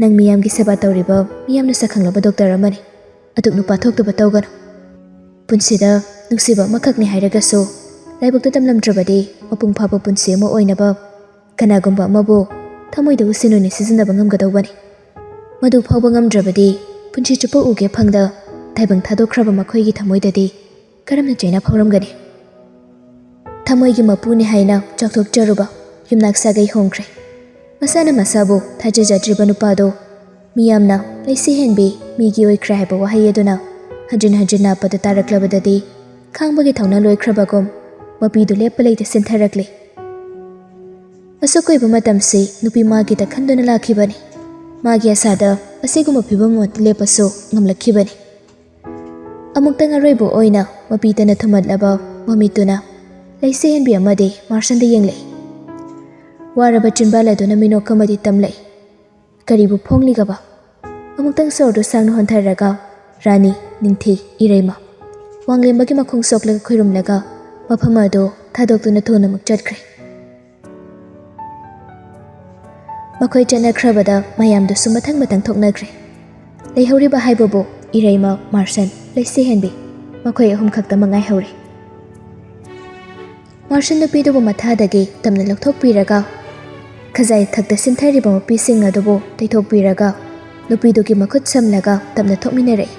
ꯅꯪ ꯃꯤꯌꯥꯝꯒꯤ ꯁꯦꯕꯥ ꯇꯧꯔꯤꯕ ꯃꯤꯌꯥꯝꯅ ꯁꯛꯈꯪꯂꯕ ꯗꯣꯛꯇꯔ ꯑꯃꯅꯤ꯫ ꯑꯗꯨꯛ ꯅꯨꯄꯥ ꯊꯣꯛꯇꯕ ꯇꯧꯒꯅꯨ꯫ ꯄꯨꯟꯁꯤꯗ ꯅꯨꯡꯁꯤꯕ ꯑꯃꯈꯛꯅꯤ ꯍꯥꯏꯔꯒꯁꯨ, ꯂꯥꯏꯕꯛꯇ ꯇꯝꯂꯝꯗ꯭ꯔꯕꯗꯤ ꯃꯄꯨꯡ ꯐꯥꯕ ꯄꯨꯟꯁꯤ ꯑꯃ ꯑꯣꯏꯅꯕ ꯀꯅꯥꯒꯨꯝꯕ ꯑꯃꯕꯨ ꯊꯃꯣꯏꯗ ꯎꯁꯤꯟ ꯑꯣꯏꯅ ꯁꯤꯖꯤꯟꯅꯕ ꯉꯝꯒꯗꯧꯕꯅꯤ꯫ ꯃꯗꯨ ꯐꯥꯎꯕ ꯉꯝꯗ꯭ꯔꯕꯗꯤ ꯄꯨꯟꯁꯤ ꯆꯨꯞꯄ ꯎꯒꯦ ꯐꯪꯗ ꯇꯥꯏꯕꯪ ꯊꯥꯗꯣꯛꯈ꯭ꯔꯕ ꯃꯈꯣꯏꯒꯤ ꯊꯃꯣꯏꯗꯗꯤ ꯀꯔꯝꯅ ꯆꯩꯅꯥ ꯐꯥꯎꯔꯝꯒꯅꯤ? ꯊꯃꯣꯏꯒꯤ ꯃꯄꯨꯅꯤ ꯍꯥꯏꯅ ꯆꯥꯎꯊꯣꯛꯆꯔꯨꯕ ꯌꯨꯝꯅꯥꯛ ꯁꯥꯒꯩ ꯍꯣꯡꯈ꯭ꯔꯦ꯫ ꯃꯁꯥꯅ ꯃꯁꯥꯕꯨ ꯊꯥꯖꯖꯗ꯭ꯔꯤꯕ ꯅꯨꯄꯥꯗꯨ ꯃꯤꯌꯥꯝꯅ ꯂꯩꯁꯤ ꯍꯦꯟꯕꯤ, ꯃꯤꯒꯤ ꯑꯣꯏꯈ꯭ꯔꯦ ꯍꯥꯏꯕ ꯋꯥꯍꯩ ꯑꯗꯨꯅ ꯍꯟꯖꯤꯟ ꯍꯟꯖꯤꯟ ꯅꯥꯞꯄꯗ ꯇꯥꯔꯛꯂꯕꯗꯗꯤ ꯈꯥꯡꯕꯒꯤ ꯊꯧꯅꯥ ꯂꯣꯏꯈ꯭ꯔꯕꯒꯨꯝ ꯃꯄꯤꯗꯨ ꯂꯦꯞꯄ ꯂꯩꯇ ꯆꯦꯟꯊꯔꯛꯂꯤ꯫ ꯑꯁꯨꯛ ꯀꯨꯏꯕ ꯃꯇꯝꯁꯤ ꯅꯨꯄꯤ ꯃꯥꯒꯤꯗ ꯈꯟꯗꯨꯅ ꯂꯥꯛꯈꯤꯕꯅꯤ꯫ ꯃꯥꯒꯤ ꯑꯁꯥꯗ ꯑꯁꯤꯒꯨꯝꯕ ꯐꯤꯕꯝ ꯑꯃ ꯂꯦꯞꯄꯁꯨ ꯉꯝꯂꯛꯈꯤꯕꯅꯤ꯫ ꯑꯃꯨꯛꯇꯪ ꯑꯔꯣꯏꯕ ꯑꯣꯏꯅ ꯃꯄꯤꯇꯅ ꯊꯨꯝꯍꯠꯂꯕ ꯃꯃꯤꯠꯇꯨꯅ ꯂꯩꯁꯤ ꯍꯦꯟꯕꯤ ꯑꯃꯗꯤ ꯃꯥꯔꯁꯟꯗ ꯌꯦꯡꯂꯛꯏ꯫ ꯋꯥꯔꯕ ꯆꯤꯟꯕꯥꯜ ꯑꯗꯨꯅ ꯃꯤꯅꯣꯛ ꯑꯃꯗꯤ ꯇꯝꯂꯛꯏ꯫ ꯀꯔꯤꯕꯨ ꯐꯣꯡꯂꯤꯒꯕ? ꯑꯃꯨꯛꯇꯪ ꯁꯣꯔꯗꯨ ꯁꯥꯡꯅ ꯍꯣꯟꯊꯔꯒ ꯔꯥꯅꯤ, ꯅꯤꯡꯊꯤ, ꯏꯔꯩꯃ, ꯋꯥꯡꯂꯦꯝꯕꯒꯤ ꯃꯈꯣꯡ ꯁꯣꯛꯂꯒ ꯈꯨꯔꯨꯝꯂꯒ ꯃꯐꯝ ꯑꯗꯨ ꯊꯥꯗꯣꯛꯇꯨꯅ ꯊꯨꯅꯃꯛ ꯆꯠꯈ꯭ꯔꯦ꯫ ꯃꯈꯣꯏ ꯆꯠꯅꯈ꯭ꯔꯕꯗ ꯃꯌꯥꯝꯗꯨꯁꯨ ꯃꯊꯪ ꯃꯊꯪ ꯊꯣꯛꯅꯈ꯭ꯔꯦ꯫ ꯂꯩꯍꯧꯔꯤꯕ ꯍꯥꯏꯕꯕꯨ ꯏꯔꯩꯃ, ꯃꯥꯔꯁꯟ, ꯂꯩꯁꯤ ꯍꯦꯟꯕꯤ, ꯃꯈꯣꯏ ꯑꯍꯨꯝ ꯈꯛꯇꯃꯛ ꯉꯥꯏꯍꯧꯔꯦ꯫ ꯃꯥꯔꯁꯟ ꯅꯨꯄꯤꯗꯨꯕꯨ ꯃꯊꯥꯗꯒꯤ ꯇꯞꯅ ꯂꯧꯊꯣꯛꯄꯤꯔꯒ ꯈꯖꯥꯏ ꯊꯛꯇ ꯁꯤꯟꯊꯔꯤꯕ ꯃꯄꯤꯁꯤꯡ ꯑꯗꯨꯕꯨ ꯇꯩꯊꯣꯛꯄꯤꯔꯒ ꯅꯨꯄꯤꯗꯨꯒꯤ ꯃꯈꯨꯠ ꯁꯝꯂꯒ ꯇꯞꯅ ꯊꯣꯛꯃꯤꯟꯅꯔꯛꯏ꯫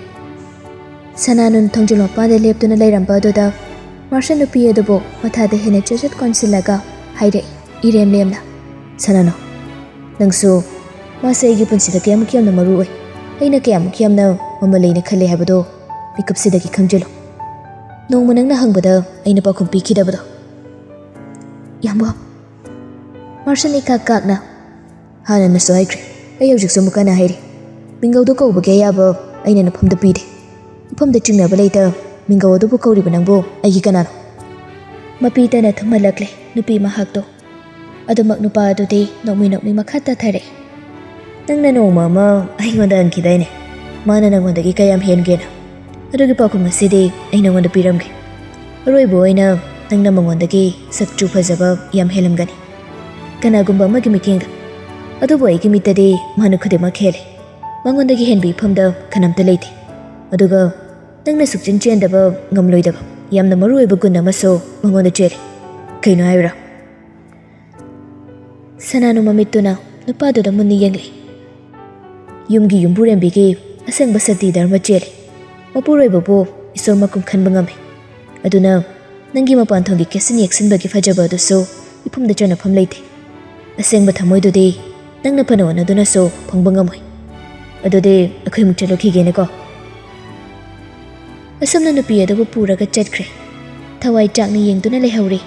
ꯁꯅꯥꯅꯨꯟ ꯊꯣꯡꯖꯤꯜ ꯃꯄꯥꯟꯗ ꯂꯦꯞꯇꯨꯅ ꯂꯩꯔꯝꯕ ꯑꯗꯨꯗ ꯃꯥꯔꯁꯟ ꯅꯨꯄꯤ ꯑꯗꯨꯕꯨ ꯃꯊꯥꯗ ꯍꯦꯟꯅ ꯆꯦꯠꯆꯦꯠ ꯀꯣꯟꯁꯤꯜꯂꯒ ꯍꯥꯏꯔꯛꯏ ꯏꯔꯦꯝꯂꯦꯝꯅ, "ꯁꯅꯥꯅꯨ, ꯅꯪꯁꯨ ꯃꯥꯁꯦ ꯑꯩꯒꯤ ꯄꯨꯟꯁꯤꯗ ꯀꯌꯥꯃꯨꯛ ꯌꯥꯝꯅ ꯃꯔꯨ ꯑꯣꯏ, ꯑꯩꯅ ꯀꯌꯥꯃꯨꯛ ꯌꯥꯝꯅ ꯃꯃꯜ ꯂꯩꯅ ꯈꯜꯂꯤ ꯍꯥꯏꯕꯗꯣ ꯃꯤꯀꯨꯞꯁꯤꯗꯒꯤ ꯈꯪꯖꯤꯜꯂꯨ꯫ ꯅꯣꯡꯃ ꯅꯪꯅ ꯍꯪꯕꯗ ꯑꯩꯅ ꯄꯥꯎꯈꯨꯝ ꯄꯤꯈꯤꯗꯕꯗꯣ꯫" "ꯌꯥꯝꯕꯣ꯫" ꯃꯥꯔꯁꯟ ꯏꯀꯥꯛ ꯀꯥꯛꯅ, "ꯍꯥꯟꯅꯅꯁꯨ ꯍꯥꯏꯈ꯭ꯔꯦ, ꯑꯩ ꯍꯧꯖꯤꯛꯁꯨ ꯑꯃꯨꯛ ꯍꯟꯅ ꯍꯥꯏꯔꯤ, ꯃꯤꯡꯒꯧꯗꯨ ꯀꯧꯕꯒꯤ ꯑꯌꯥꯕ ꯑꯩꯅ ꯅꯐꯝꯗ ꯄꯤꯗꯦ꯫ ꯏꯐꯝꯗ ꯆꯤꯡꯅꯕ ꯂꯩꯇ ꯃꯤꯡꯒꯧ ꯑꯗꯨꯕꯨ ꯀꯧꯔꯤꯕ ꯅꯪꯕꯨ ꯑꯩꯒꯤ ꯀꯅꯥꯅꯣ?" ꯃꯄꯤꯇꯅ ꯊꯨꯝꯍꯜꯂꯛꯂꯦ ꯅꯨꯄꯤ ꯃꯍꯥꯛꯇꯣ꯫ ꯑꯗꯨꯃꯛ ꯅꯨꯄꯥ ꯑꯗꯨꯗꯤ ꯅꯣꯛꯃꯤ ꯅꯣꯛꯃꯤ ꯃꯈꯥ ꯇꯥꯊꯔꯛꯏ꯫ "ꯅꯪꯅ ꯅꯣꯡꯃ ꯑꯃ ꯑꯩꯉꯣꯟꯗ ꯍꯪꯈꯤꯗꯥꯏꯅꯦ, ꯃꯥꯅ ꯅꯪꯉꯣꯟꯗꯒꯤ ꯀꯌꯥꯝ ꯍꯦꯟꯒꯦꯅ? ꯑꯗꯨꯒꯤ ꯄꯥꯎꯈꯨꯝ ꯑꯁꯤꯗꯤ ꯑꯩ ꯅꯪꯉꯣꯟꯗ ꯄꯤꯔꯝꯒꯦ꯫ ꯑꯔꯣꯏꯕ ꯑꯣꯏꯅ ꯅꯪꯅ ꯃꯉꯣꯟꯗꯒꯤ ꯁꯛꯆꯨ ꯐꯖꯕ ꯌꯥꯝ ꯍꯦꯜꯂꯝꯒꯅꯤ, ꯀꯅꯥꯒꯨꯝꯕ ꯑꯃꯒꯤ ꯃꯤꯠꯌꯦꯡꯗ꯫ ꯑꯗꯨꯕꯨ ꯑꯩꯒꯤ ꯃꯤꯠꯇꯗꯤ ꯃꯥꯅ ꯈꯨꯗꯤꯡꯃꯛ ꯍꯦꯜꯂꯤ꯫ ꯃꯉꯣꯟꯗꯒꯤ ꯍꯦꯟꯕ ꯏꯐꯝꯗ ꯀꯅꯥꯝꯇ ꯂꯩꯇꯦ꯫ ꯑꯗꯨꯒ ꯅꯪꯅ ꯁꯨꯛꯆꯦꯟ ꯆꯦꯟꯗꯕ, ꯉꯝꯂꯣꯏꯗꯕ, ꯌꯥꯝꯅ ꯃꯔꯨ ꯑꯣꯏꯕ ꯒꯨꯟ ꯑꯃꯁꯨ ꯃꯉꯣꯟꯗ ꯆꯦꯜꯂꯤ꯫ ꯀꯩꯅꯣ ꯍꯥꯏꯕ꯭ꯔꯥ? ꯁꯅꯥꯅꯨ ꯃꯃꯤꯠꯇꯨꯅ ꯅꯨꯄꯥꯗꯨꯗ ꯃꯨꯟꯅ ꯌꯦꯡꯂꯤ꯫ ꯌꯨꯝꯒꯤ ꯌꯨꯝꯕꯨꯔꯦꯝꯕꯤꯒꯤ ꯑꯁꯦꯡꯕ ꯁꯛꯇꯤ ꯙꯔꯃ ꯆꯦꯜꯂꯤ꯫ ꯃꯄꯨꯔꯣꯏꯕꯕꯨ ꯏꯁꯣꯔ ꯃꯀꯨꯝ ꯈꯟꯕ ꯉꯝꯃꯤ꯫ ꯑꯗꯨꯅ ꯅꯪꯒꯤ ꯃꯄꯥꯟ ꯊꯣꯡꯒꯤ ꯀꯦꯁꯤꯟ ꯌꯦꯛꯁꯤꯟꯕꯒꯤ ꯐꯖꯕ ꯑꯗꯨꯁꯨ ꯏꯐꯝꯗ ꯆꯟꯅꯐꯝ ꯂꯩꯇꯦ꯫ ꯑꯁꯦꯡꯕ ꯊꯃꯣꯏꯗꯨꯗꯤ ꯅꯪꯅ ꯐꯅ ꯍꯣꯠꯅꯗꯨꯅꯁꯨ ꯐꯪꯕ ꯉꯝꯃꯣꯏ꯫ ꯑꯗꯨꯗꯤ ꯑꯩꯈꯣꯏ ꯑꯃꯨꯛ ꯆꯠꯂꯨꯈꯤꯒꯦꯅꯦꯀꯣ꯫ ꯑꯁꯨꯝꯅ ꯅꯨꯄꯤ ꯑꯗꯨꯕꯨ ꯄꯨꯔꯒ ꯆꯠꯈ꯭ꯔꯦ꯫ ꯊꯋꯥꯏ ꯆꯥꯛꯅ ꯌꯦꯡꯗꯨꯅ ꯂꯩꯍꯧꯔꯤ꯫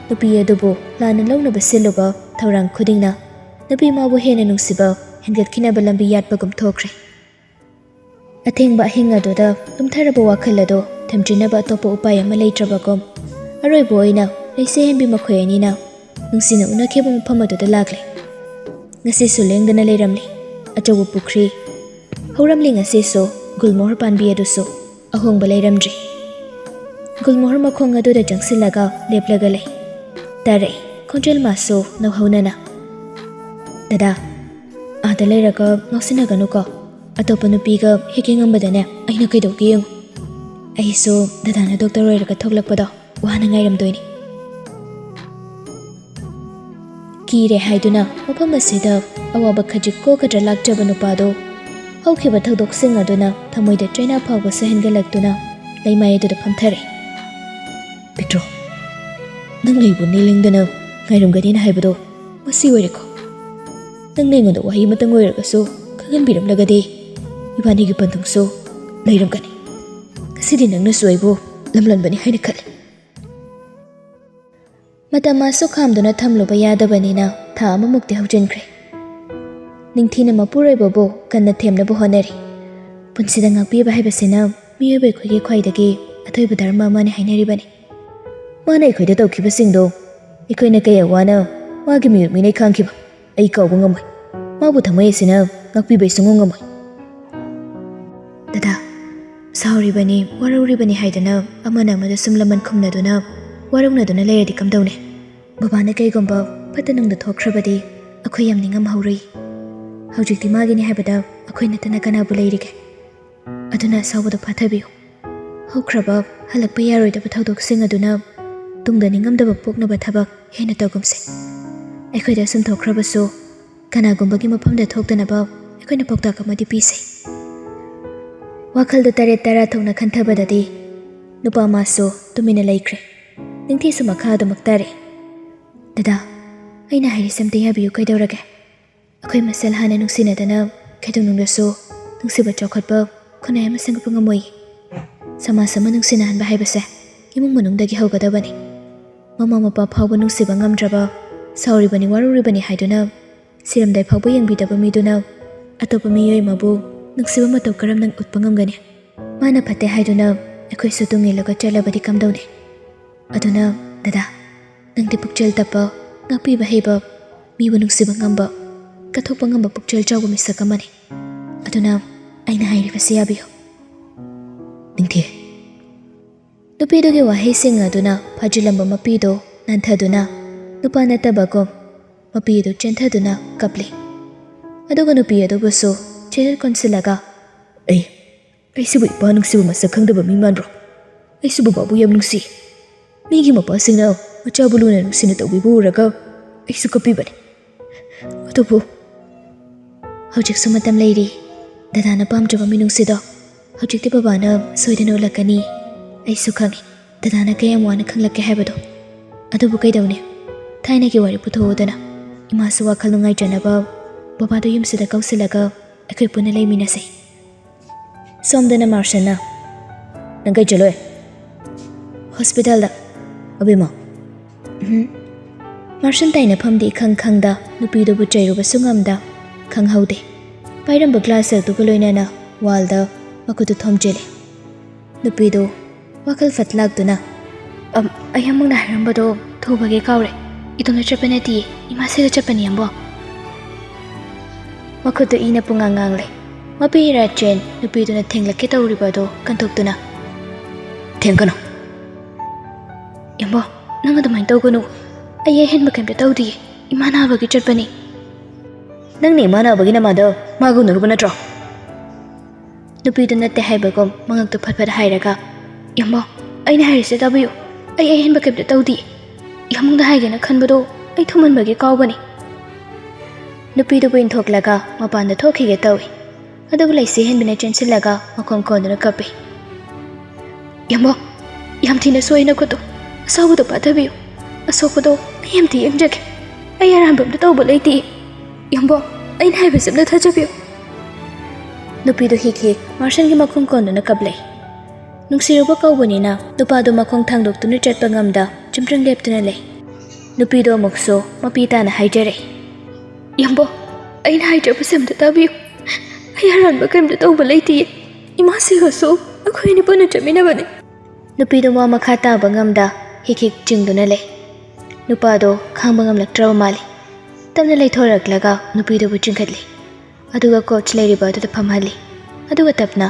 ꯅꯨꯄꯤ ꯑꯗꯨꯕꯨ ꯂꯥꯟꯅ ꯂꯧꯅꯕ ꯁꯤꯜꯂꯨꯕ ꯊꯧꯔꯥꯡ ꯈꯨꯗꯤꯡꯅ ꯅꯨꯄꯤ ꯃꯥꯕꯨ ꯍꯦꯟꯅ ꯅꯨꯡꯁꯤꯕ ꯍꯦꯟꯒꯠꯈꯤꯅꯕ ꯂꯝꯕꯤ ꯌꯥꯠꯄꯒꯨꯝ ꯊꯣꯛꯈ꯭ꯔꯦ꯫ ꯑꯊꯦꯡꯕ ꯑꯍꯤꯡ ꯑꯗꯨꯗ ꯇꯨꯝꯊꯔꯕ ꯋꯥꯈꯜ ꯑꯗꯨ ꯊꯦꯝꯖꯤꯟꯅꯕ ꯑꯇꯣꯞꯄ ꯎꯄꯥꯏ ꯑꯃ ꯂꯩꯇ꯭ꯔꯕꯒꯨꯝ, ꯑꯔꯣꯏꯕ ꯑꯣꯏꯅ ꯂꯩꯁꯦ ꯍꯦꯟꯕꯤ ꯃꯈꯣꯏ ꯑꯅꯤꯅ ꯅꯨꯡꯁꯤꯅ ꯎꯅꯈꯤꯕ ꯃꯐꯝ ꯑꯗꯨꯗ ꯂꯥꯛꯂꯦ꯫ ꯉꯁꯤꯁꯨ ꯂꯦꯡꯗꯅ ꯂꯩꯔꯝꯂꯤ꯫ ꯑꯆꯧꯕ ꯄꯨꯈ꯭ꯔꯤ ꯍꯧꯔꯝꯂꯤ꯫ ꯉꯁꯤꯁꯨ ꯒꯨꯜꯃꯣꯍꯔ ꯄꯥꯝꯕꯤ ꯑꯗꯨꯁꯨ ꯑꯍꯣꯡꯕ ꯂꯩꯔꯝꯗ꯭ꯔꯤ꯫ ꯒꯨꯜꯃꯣꯍꯔ ꯃꯈꯣꯡ ꯑꯗꯨꯗ ꯆꯪꯁꯤꯜꯂꯒ ꯂꯦꯞꯂꯒ ꯂꯩ꯫ ꯇꯥꯔꯛꯏ ꯈꯣꯟꯖꯦꯜ ꯃꯥꯁꯨ ꯅꯧꯍꯧꯅꯅ, "ꯗꯗꯥ, ꯑꯥꯗ ꯂꯩꯔꯒ ꯉꯥꯎꯁꯤꯟꯅꯒꯅꯨꯀꯣ꯫ ꯑꯇꯣꯞꯄ ꯅꯨꯄꯤꯒ ꯍꯦꯛ ꯌꯦꯡꯉꯝꯕꯗꯅꯦ ꯑꯩꯅ ꯀꯩꯗꯧꯒꯦ ꯌꯦꯡꯉꯨ꯫ ꯑꯩꯁꯨ ꯗꯗꯥꯅ ꯗꯣꯛꯇꯔ ꯑꯣꯏꯔꯒ ꯊꯣꯛꯂꯛꯄꯗꯣ ꯋꯥꯅ ꯉꯥꯏꯔꯝꯗꯣꯏꯅꯤ꯫" ꯀꯤꯔꯦ ꯍꯥꯏꯗꯨꯅ ꯃꯐꯝ ꯑꯁꯤꯗ ꯑꯋꯥꯕ ꯈꯖꯤꯛ ꯀꯣꯛꯀꯗ꯭ꯔꯥ ꯂꯥꯛꯆꯕ ꯅꯨꯄꯥꯗꯣ ꯍꯧꯈꯤꯕ ꯊꯧꯗꯣꯛꯁꯤꯡ ꯑꯗꯨꯅ ꯊꯃꯣꯏꯗ ꯆꯩꯅꯥ ꯐꯥꯎꯕ ꯁꯍꯟꯒꯠꯂꯛꯇꯨꯅ ꯂꯩꯃꯥꯏ ꯑꯗꯨꯗ ꯐꯝꯊꯔꯦ꯫ "ꯄꯤꯇ꯭ꯔꯣ, ꯅꯪ ꯑꯩꯕꯨ ꯅꯤꯡꯂꯤꯡꯗꯅ ꯉꯥꯏꯔꯝꯒꯅꯤꯅ ꯍꯥꯏꯕꯗꯣ ꯃꯁꯤ ꯑꯣꯏꯔꯦꯀꯣ꯫ ꯅꯪꯅ ꯑꯩꯉꯣꯟꯗ ꯋꯥꯍꯩ ꯑꯃꯇꯪ ꯑꯣꯏꯔꯒꯁꯨ ꯈꯪꯍꯟꯕꯤꯔꯝꯂꯒꯗꯤ ꯏꯕꯥꯅꯤꯒꯤ ꯄꯟꯊꯨꯡꯁꯨ ꯂꯩꯔꯝꯒꯅꯤ꯫ ꯉꯁꯤꯗꯤ ꯅꯪꯅꯁꯨ ꯑꯩꯕꯨ ꯂꯝꯂꯝꯕꯅꯤ ꯍꯥꯏꯅ ꯈꯜꯂꯤ꯫" ꯃꯇꯝ ꯑꯁꯨꯛ ꯈꯥꯝꯗꯨꯅ ꯊꯝꯂꯨꯕ ꯌꯥꯗꯕꯅꯤꯅ ꯊꯥ ꯑꯃꯃꯨꯛꯇꯤ ꯍꯧꯖꯤꯟꯈ꯭ꯔꯦ꯫ ꯅꯤꯡꯊꯤꯅ ꯃꯄꯨꯔꯣꯏꯕꯕꯨ ꯀꯟꯅ ꯊꯦꯝꯅꯕ ꯍꯣꯠꯅꯔꯤ꯫ ꯄꯨꯟꯁꯤꯗ ꯉꯥꯛꯄꯤꯕ ꯍꯥꯏꯕꯁꯤꯅ ꯃꯤꯑꯣꯏꯕ ꯑꯩꯈꯣꯏꯒꯤ ꯈ꯭ꯋꯥꯏꯗꯒꯤ ꯑꯊꯣꯏꯕ ꯙꯔꯃ ꯑꯃꯅꯤ ꯍꯥꯏꯅꯔꯤꯕꯅꯤ꯫ ꯃꯥꯅ ꯑꯩꯈꯣꯏꯗ ꯇꯧꯈꯤꯕꯁꯤꯡꯗꯣ ꯑꯩꯈꯣꯏꯅ ꯀꯌꯥ ꯋꯥꯅ ꯃꯥꯒꯤ ꯃꯤꯑꯣꯠ ꯃꯤꯅꯩ ꯈꯥꯡꯈꯤꯕ ꯑꯩ ꯀꯥꯎꯕ ꯉꯝꯃꯣꯏ꯫ ꯃꯥꯕꯨ ꯊꯃꯣꯏ ꯑꯁꯤꯅ ꯉꯥꯛꯄꯤꯕ ꯑꯩ ꯁꯨꯡꯉꯝ ꯉꯝꯃꯣꯏ꯫ "ꯗꯗꯥ, ꯁꯥꯎꯔꯤꯕꯅꯤ, ꯋꯥꯔꯧꯔꯤꯕꯅꯤ" ꯍꯥꯏꯗꯨꯅ ꯑꯃꯅ ꯑꯃꯗ ꯁꯨꯝ ꯂꯃꯟ ꯈꯨꯝꯅꯗꯨꯅ ꯋꯥꯔꯧꯅꯗꯨꯅ ꯂꯩꯔꯗꯤ ꯀꯝꯗꯧꯅꯤ? ꯕꯕꯥꯅ ꯀꯩꯒꯨꯝꯕ ꯐꯠꯇ ꯅꯨꯡꯗ ꯊꯣꯛꯈ꯭ꯔꯕꯗꯤ ꯑꯩꯈꯣꯏ ꯌꯥꯝ ꯅꯤꯡꯉꯝꯍꯧꯔꯨꯏ꯫ ꯍꯧꯖꯤꯛꯇꯤ ꯃꯥꯒꯤꯅꯤ ꯍꯥꯏꯕꯗ ꯑꯩꯈꯣꯏ ꯅꯠꯇꯅ ꯀꯅꯥꯕꯨ ꯂꯩꯔꯤꯒꯦ? ꯑꯗꯨꯅ ꯑꯁꯥꯎꯕꯗꯣ ꯐꯥꯊꯕꯤꯌꯨ꯫ ꯍꯧꯈ꯭ꯔꯕ, ꯍꯜꯂꯛꯄ ꯌꯥꯔꯣꯏꯗꯕ ꯊꯧꯗꯣꯛꯁꯤꯡ ꯑꯗꯨꯅ ꯇꯨꯡꯗ ꯅꯤꯡꯉꯝꯗꯕ ꯄꯣꯛꯅꯕ ꯊꯕꯛ ꯍꯦꯟꯅ ꯇꯧꯒꯨꯝꯁꯦ꯫ ꯑꯩꯈꯣꯏꯗ ꯁꯨꯝ ꯊꯣꯛꯈ꯭ꯔꯕꯁꯨ ꯀꯅꯥꯒꯨꯝꯕꯒꯤ ꯃꯐꯝꯗ ꯊꯣꯛꯇꯅꯕ ꯑꯩꯈꯣꯏꯅ ꯄꯥꯎꯇꯥꯛ ꯑꯃꯗꯤ ꯄꯤꯁꯦ꯫ ꯋꯥꯈꯜꯗꯨ ꯇꯔꯦꯠ ꯇꯔꯥ ꯊꯣꯛꯅ ꯈꯟꯊꯕꯗꯗꯤ ꯅꯨꯄꯥ ꯃꯥꯁꯨ ꯇꯨꯃꯤꯟꯅ ꯂꯩꯈ꯭ꯔꯦ꯫ ꯅꯤꯡꯊꯤꯁꯨ ꯃꯈꯥ ꯑꯗꯨꯃꯛ ꯇꯥꯔꯦ꯫ "ꯗꯗꯥ, ꯑꯩꯅ ꯍꯥꯏꯔꯤꯁꯦ ꯑꯝꯇ ꯌꯥꯕꯤꯌꯨ, ꯀꯩꯗꯧꯔꯒꯦ? ꯑꯩꯈꯣꯏ ꯃꯁꯦꯜ ꯍꯥꯟꯅ ꯅꯨꯡꯁꯤꯅꯗꯅ ꯀꯩꯗꯧꯅꯨꯡꯗꯁꯨ ꯅꯨꯡꯁꯤꯕ ꯆꯥꯎꯈꯠꯄ ꯈꯨꯟꯅꯥꯏ ꯑꯃ ꯁꯦꯝꯒꯠꯄ ꯉꯝꯃꯣꯏ꯫ ꯁꯃꯥꯖ ꯑꯃ ꯅꯨꯡꯁꯤꯅꯍꯟꯕ ꯍꯥꯏꯕꯁꯦ ꯏꯃꯨꯡ ꯃꯅꯨꯡꯗꯒꯤ ꯍꯧꯒꯗꯕꯅꯤ꯫ ꯃꯃꯥ ꯃꯄꯥ ꯐꯥꯎꯕ ꯅꯨꯡꯁꯤꯕ ꯉꯝꯗ꯭ꯔꯕ, ꯁꯥꯎꯔꯤꯕꯅꯤ, ꯋꯥꯔꯧꯔꯤꯕꯅꯤ ꯍꯥꯏꯗꯨꯅ ꯁꯤꯔꯝꯗꯥꯏ ꯐꯥꯎꯕ ꯌꯦꯡꯕꯤꯗꯕ ꯃꯤꯗꯨꯅ ꯑꯇꯣꯞꯄ ꯃꯤꯑꯣꯏ ꯑꯃꯕꯨ ꯅꯨꯡꯁꯤꯕ ꯃꯇꯧ ꯀꯔꯝꯅ ꯎꯠꯄ ꯉꯝꯒꯅꯤ? ꯃꯥꯅ ꯐꯠꯇꯦ ꯍꯥꯏꯗꯨꯅ ꯑꯩꯈꯣꯏꯁꯨ ꯇꯨꯡ ꯏꯜꯂꯒ ꯆꯠꯂꯕꯗꯤ ꯀꯝꯗꯧꯅꯤ? ꯑꯗꯨꯅ ꯗꯗꯥ, ꯅꯪꯗꯤ ꯄꯨꯛꯆꯦꯜ ꯇꯞꯄ, ꯉꯥꯛꯄꯤꯕ ꯍꯩꯕ, ꯃꯤꯕꯨ ꯅꯨꯡꯁꯤꯕ ꯉꯝꯕ, ꯀꯠꯊꯣꯛꯄ ꯉꯝꯕ ꯄꯨꯛꯆꯦꯜ ꯆꯥꯎꯕ ꯃꯤꯁꯛ ꯑꯃꯅꯤ꯫ ꯑꯗꯨꯅ ꯑꯩꯅ ꯍꯥꯏꯔꯤꯕꯁꯤ ꯌꯥꯕꯤꯌꯨ꯫" ꯅꯤꯡꯊꯤ꯫ ꯅꯨꯄꯤꯗꯨꯒꯤ ꯋꯥꯍꯩꯁꯤꯡ ꯑꯗꯨꯅ ꯐꯥꯖꯤꯜꯂꯝꯕ ꯃꯄꯤꯗꯨ ꯅꯥꯟꯊꯗꯨꯅ ꯅꯨꯄꯥ ꯅꯠꯇꯕꯒꯨꯝ ꯃꯄꯤ ꯑꯗꯨ ꯆꯦꯟꯊꯗꯨꯅ ꯀꯞꯂꯤ꯫ ꯑꯗꯨꯒ ꯅꯨꯄꯤ ꯑꯗꯨꯕꯨꯁꯨ ꯆꯦꯔꯦꯜ ꯀꯣꯟꯁꯤꯜꯂꯒ, "ꯑꯩ, ꯑꯩꯁꯤꯕꯨ ꯏꯄꯥ ꯅꯨꯡꯁꯤꯕ ꯃꯁꯛ ꯈꯪꯗꯕ ꯃꯤ ꯃꯥꯟꯕ꯭ꯔꯣ? ꯑꯩꯁꯨ ꯕꯕꯥꯕꯨ ꯌꯥꯝ ꯅꯨꯡꯁꯤ꯫ ꯃꯤꯒꯤ ꯃꯄꯥꯁꯤꯡꯅ ꯃꯆꯥꯕꯨ ꯂꯨꯅ ꯅꯨꯡꯁꯤꯅ ꯇꯧꯕꯤꯕ ꯎꯔꯒ ꯑꯩꯁꯨ ꯀꯞꯄꯤꯕꯅꯤ꯫ ꯑꯗꯨꯕꯨ ꯍꯧꯖꯤꯛꯁꯨ ꯃꯇꯝ ꯂꯩꯔꯤ꯫ ꯗꯗꯥꯅ ꯄꯥꯝꯖꯕ ꯃꯤꯅꯨꯡꯁꯤꯗꯣ ꯍꯧꯖꯤꯛꯇꯤ ꯕꯕꯥꯅ ꯁꯣꯏꯗꯅ ꯎꯠꯂꯛꯀꯅꯤ꯫ ꯑꯩꯁꯨ ꯈꯪꯏ ꯗꯗꯥꯅ ꯀꯌꯥꯝ ꯋꯥꯅ ꯈꯪꯂꯛꯀꯦ ꯍꯥꯏꯕꯗꯣ꯫ ꯑꯗꯨꯕꯨ ꯀꯩꯗꯧꯅꯤ? ꯊꯥꯏꯅꯒꯤ ꯋꯥꯔꯤ ꯄꯨꯊꯣꯛꯎꯗꯅ꯫ ꯏꯃꯥꯁꯨ ꯋꯥꯈꯜ ꯅꯨꯡꯉꯥꯏꯖꯅꯕ ꯕꯕꯥꯗꯣ ꯌꯨꯝꯁꯤꯗ ꯀꯧꯁꯤꯜꯂꯒ ꯑꯩꯈꯣꯏ ꯄꯨꯟꯅ ꯂꯩꯃꯤꯟꯅꯁꯦ꯫" ꯁꯣꯝꯗꯅ ꯃꯥꯔꯁꯟꯅ, "ꯅꯪ ꯀꯩ ꯆꯠꯂꯣꯏ?" "ꯍꯣꯁꯄꯤꯇꯥꯜꯗ꯫" "ꯑꯕꯦꯝꯃ꯫" ꯎꯝ꯫ ꯃꯥꯔꯁꯟ ꯇꯥꯏꯅꯐꯝꯗꯤ ꯏꯈꯪ ꯈꯪꯗ ꯅꯨꯄꯤꯗꯨꯕꯨ ꯆꯩꯔꯨꯕꯁꯨ ꯉꯝꯗ ꯈꯪꯍꯧꯗꯦ꯫ ꯄꯥꯏꯔꯝꯕ ꯒ꯭ꯂꯥꯁ ꯑꯗꯨꯒ ꯂꯣꯏꯅꯅ ꯋꯥꯜꯗ ꯃꯈꯨꯠꯇꯨ ꯊꯣꯝꯖꯤꯜꯂꯦ꯫ ꯅꯨꯄꯤꯗꯨ ꯋꯥꯈꯜ ꯐꯠ ꯂꯥꯛꯇꯨꯅ, "ꯑꯝ, ꯑꯩ ꯑꯃꯨꯛꯅ ꯍꯥꯏꯔꯝꯕꯗꯣ ꯊꯨꯕꯒꯤ ꯀꯥꯎꯔꯦ꯫ ꯏꯇꯣꯝꯇ ꯆꯠꯄ ꯅꯠꯇꯤꯌꯦ, ꯏꯃꯥꯁꯤꯒ ꯆꯠꯄꯅꯤ, ꯌꯥꯝꯕꯣ꯫" ꯃꯈꯨꯠꯇꯨ ꯏꯅ ꯄꯨꯡꯉꯥꯡ ꯉꯥꯡꯂꯦ꯫ ꯃꯄꯤ ꯏꯔꯥ ꯆꯦꯟ ꯅꯨꯄꯤꯗꯨꯅ ꯊꯦꯡꯂꯛꯀꯦ ꯇꯧꯔꯤꯕ ꯑꯗꯨ ꯀꯟꯊꯣꯛꯇꯨꯅ, "ꯊꯦꯡꯒꯅꯨ꯫" "ꯌꯥꯝꯕꯣ, ꯅꯪ ꯑꯗꯨꯃꯥꯏꯅ ꯇꯧꯒꯅꯨ꯫ ꯑꯩ ꯑꯍꯦꯟꯕ ꯀꯩꯝꯇ ꯇꯧꯗꯤꯌꯦ꯫ ꯏꯃꯥ ꯅꯥꯕꯒꯤ ꯆꯠꯄꯅꯤ꯫ "ꯅꯪꯅ ꯏꯃꯥꯟꯅꯕꯒꯤ ꯅꯃꯥꯗ ꯃꯥꯒ ꯎꯅꯔꯨꯕ ꯅꯠꯇ꯭ꯔꯣ?" ꯅꯨꯄꯤꯗꯨ ꯅꯠꯇꯦ ꯍꯥꯏꯕꯒꯨꯝ ꯃꯉꯛꯇꯨ ꯐꯠ ꯐꯠ ꯍꯥꯏꯔꯒ, "ꯏꯌꯥꯝꯕ, ꯑꯩꯅ ꯍꯥꯏꯔꯤꯁꯦ ꯇꯥꯕꯤꯌꯨ꯫ ꯑꯩ ꯑꯍꯦꯟꯕ ꯀꯩꯝꯇ ꯇꯧꯗꯦ꯫ ꯏꯌꯥꯝꯕꯗ ꯍꯥꯏꯒꯦꯅ ꯈꯟꯕꯗꯣ ꯑꯩ ꯊꯨꯃꯟꯕꯒꯤ ꯀꯥꯎꯕꯅꯤ꯫" ꯅꯨꯄꯤꯗꯨꯕꯨ ꯏꯟꯊꯣꯛꯂꯒ ꯃꯄꯥꯟꯗ ꯊꯣꯛꯈꯤꯒꯦ ꯇꯧꯏ꯫ ꯑꯗꯨꯕꯨ ꯂꯩꯁꯤ ꯍꯦꯟꯕꯤꯅ ꯆꯦꯟꯁꯤꯜꯂꯒ ꯃꯈꯣꯡ ꯀꯣꯟꯗꯨꯅ ꯀꯞꯄꯤ꯫ "ꯏꯌꯥꯝꯕ, ꯌꯥꯝ ꯊꯤꯅ ꯁꯣꯛꯏ ꯅꯈꯨꯠꯇꯣ꯫ ꯑꯁꯥꯎꯕꯗꯣ ꯄꯥꯊꯕꯤꯌꯨ꯫ ꯑꯁꯣꯛꯄꯗꯣ ꯑꯩ ꯑꯝꯇ ꯌꯦꯡꯖꯒꯦ꯫ ꯑꯩ ꯑꯔꯥꯟꯕ ꯑꯝꯇ ꯇꯧꯕ ꯂꯩꯇꯦ꯫ ꯏꯌꯥꯝꯕ, ꯑꯩꯅ ꯍꯥꯏꯕꯁꯦ ꯑꯝꯇ ꯊꯥꯖꯕꯤꯌꯨ꯫" ꯅꯨꯄꯤꯗꯨ ꯍꯤꯛ ꯍꯤꯛ ꯃꯥꯔꯁꯟꯒꯤ ꯃꯈꯣꯡ ꯀꯣꯟꯗꯨꯅ ꯀꯞꯂꯦ꯫ ꯅꯨꯡꯁꯤꯔꯨꯕ ꯀꯧꯕꯅꯤꯅ ꯅꯨꯄꯥꯗꯨ ꯃꯈꯣꯡ ꯊꯥꯡꯗꯣꯛꯇꯨꯅ ꯆꯠꯄ ꯉꯝꯗ ꯆꯨꯝꯗ꯭ꯔꯤꯡ ꯂꯦꯞꯇꯨꯅ ꯂꯩ꯫ ꯅꯨꯄꯤꯗꯨ ꯑꯃꯨꯛꯁꯨ ꯃꯄꯤ ꯇꯥꯅ ꯍꯥꯏꯖꯔꯦ꯫ "ꯏꯌꯥꯝꯕ, ꯑꯩꯅ ꯍꯥꯏꯖꯕꯁꯦ ꯑꯝꯇ ꯇꯥꯕꯤꯌꯨ꯫ ꯑꯩ ꯑꯔꯥꯟꯕ ꯀꯔꯤꯝꯇ ꯇꯧꯕ ꯂꯩꯇꯤꯌꯦ꯫ ꯏꯃꯥ ꯁꯤꯈ꯭ꯔꯁꯨ ꯑꯩꯈꯣꯏ ꯑꯅꯤ ꯄꯨꯟꯅ ꯆꯠꯃꯤꯟꯅꯕꯅꯤ꯫" ꯅꯨꯄꯤꯗꯨ ꯋꯥ ꯃꯈꯥ ꯇꯥꯕ ꯉꯝꯗ ꯍꯤꯛ ꯍꯤꯛ ꯆꯤꯡꯗꯨꯅ ꯂꯩ꯫ ꯅꯨꯄꯥꯗꯣ ꯈꯥꯡꯕ ꯉꯝꯂꯛꯇ꯭ꯔꯕ ꯃꯥꯜꯂꯤ꯫ ꯇꯞꯅ ꯂꯩꯊꯣꯔꯛꯂꯒ ꯅꯨꯄꯤꯗꯨꯕꯨ ꯆꯤꯡꯈꯠꯂꯤ꯫ ꯑꯗꯨꯒ ꯀꯣꯆ ꯂꯩꯔꯤꯕ ꯑꯗꯨꯗ ꯐꯝꯍꯜꯂꯤ꯫ ꯑꯗꯨꯒ ꯇꯞꯅ,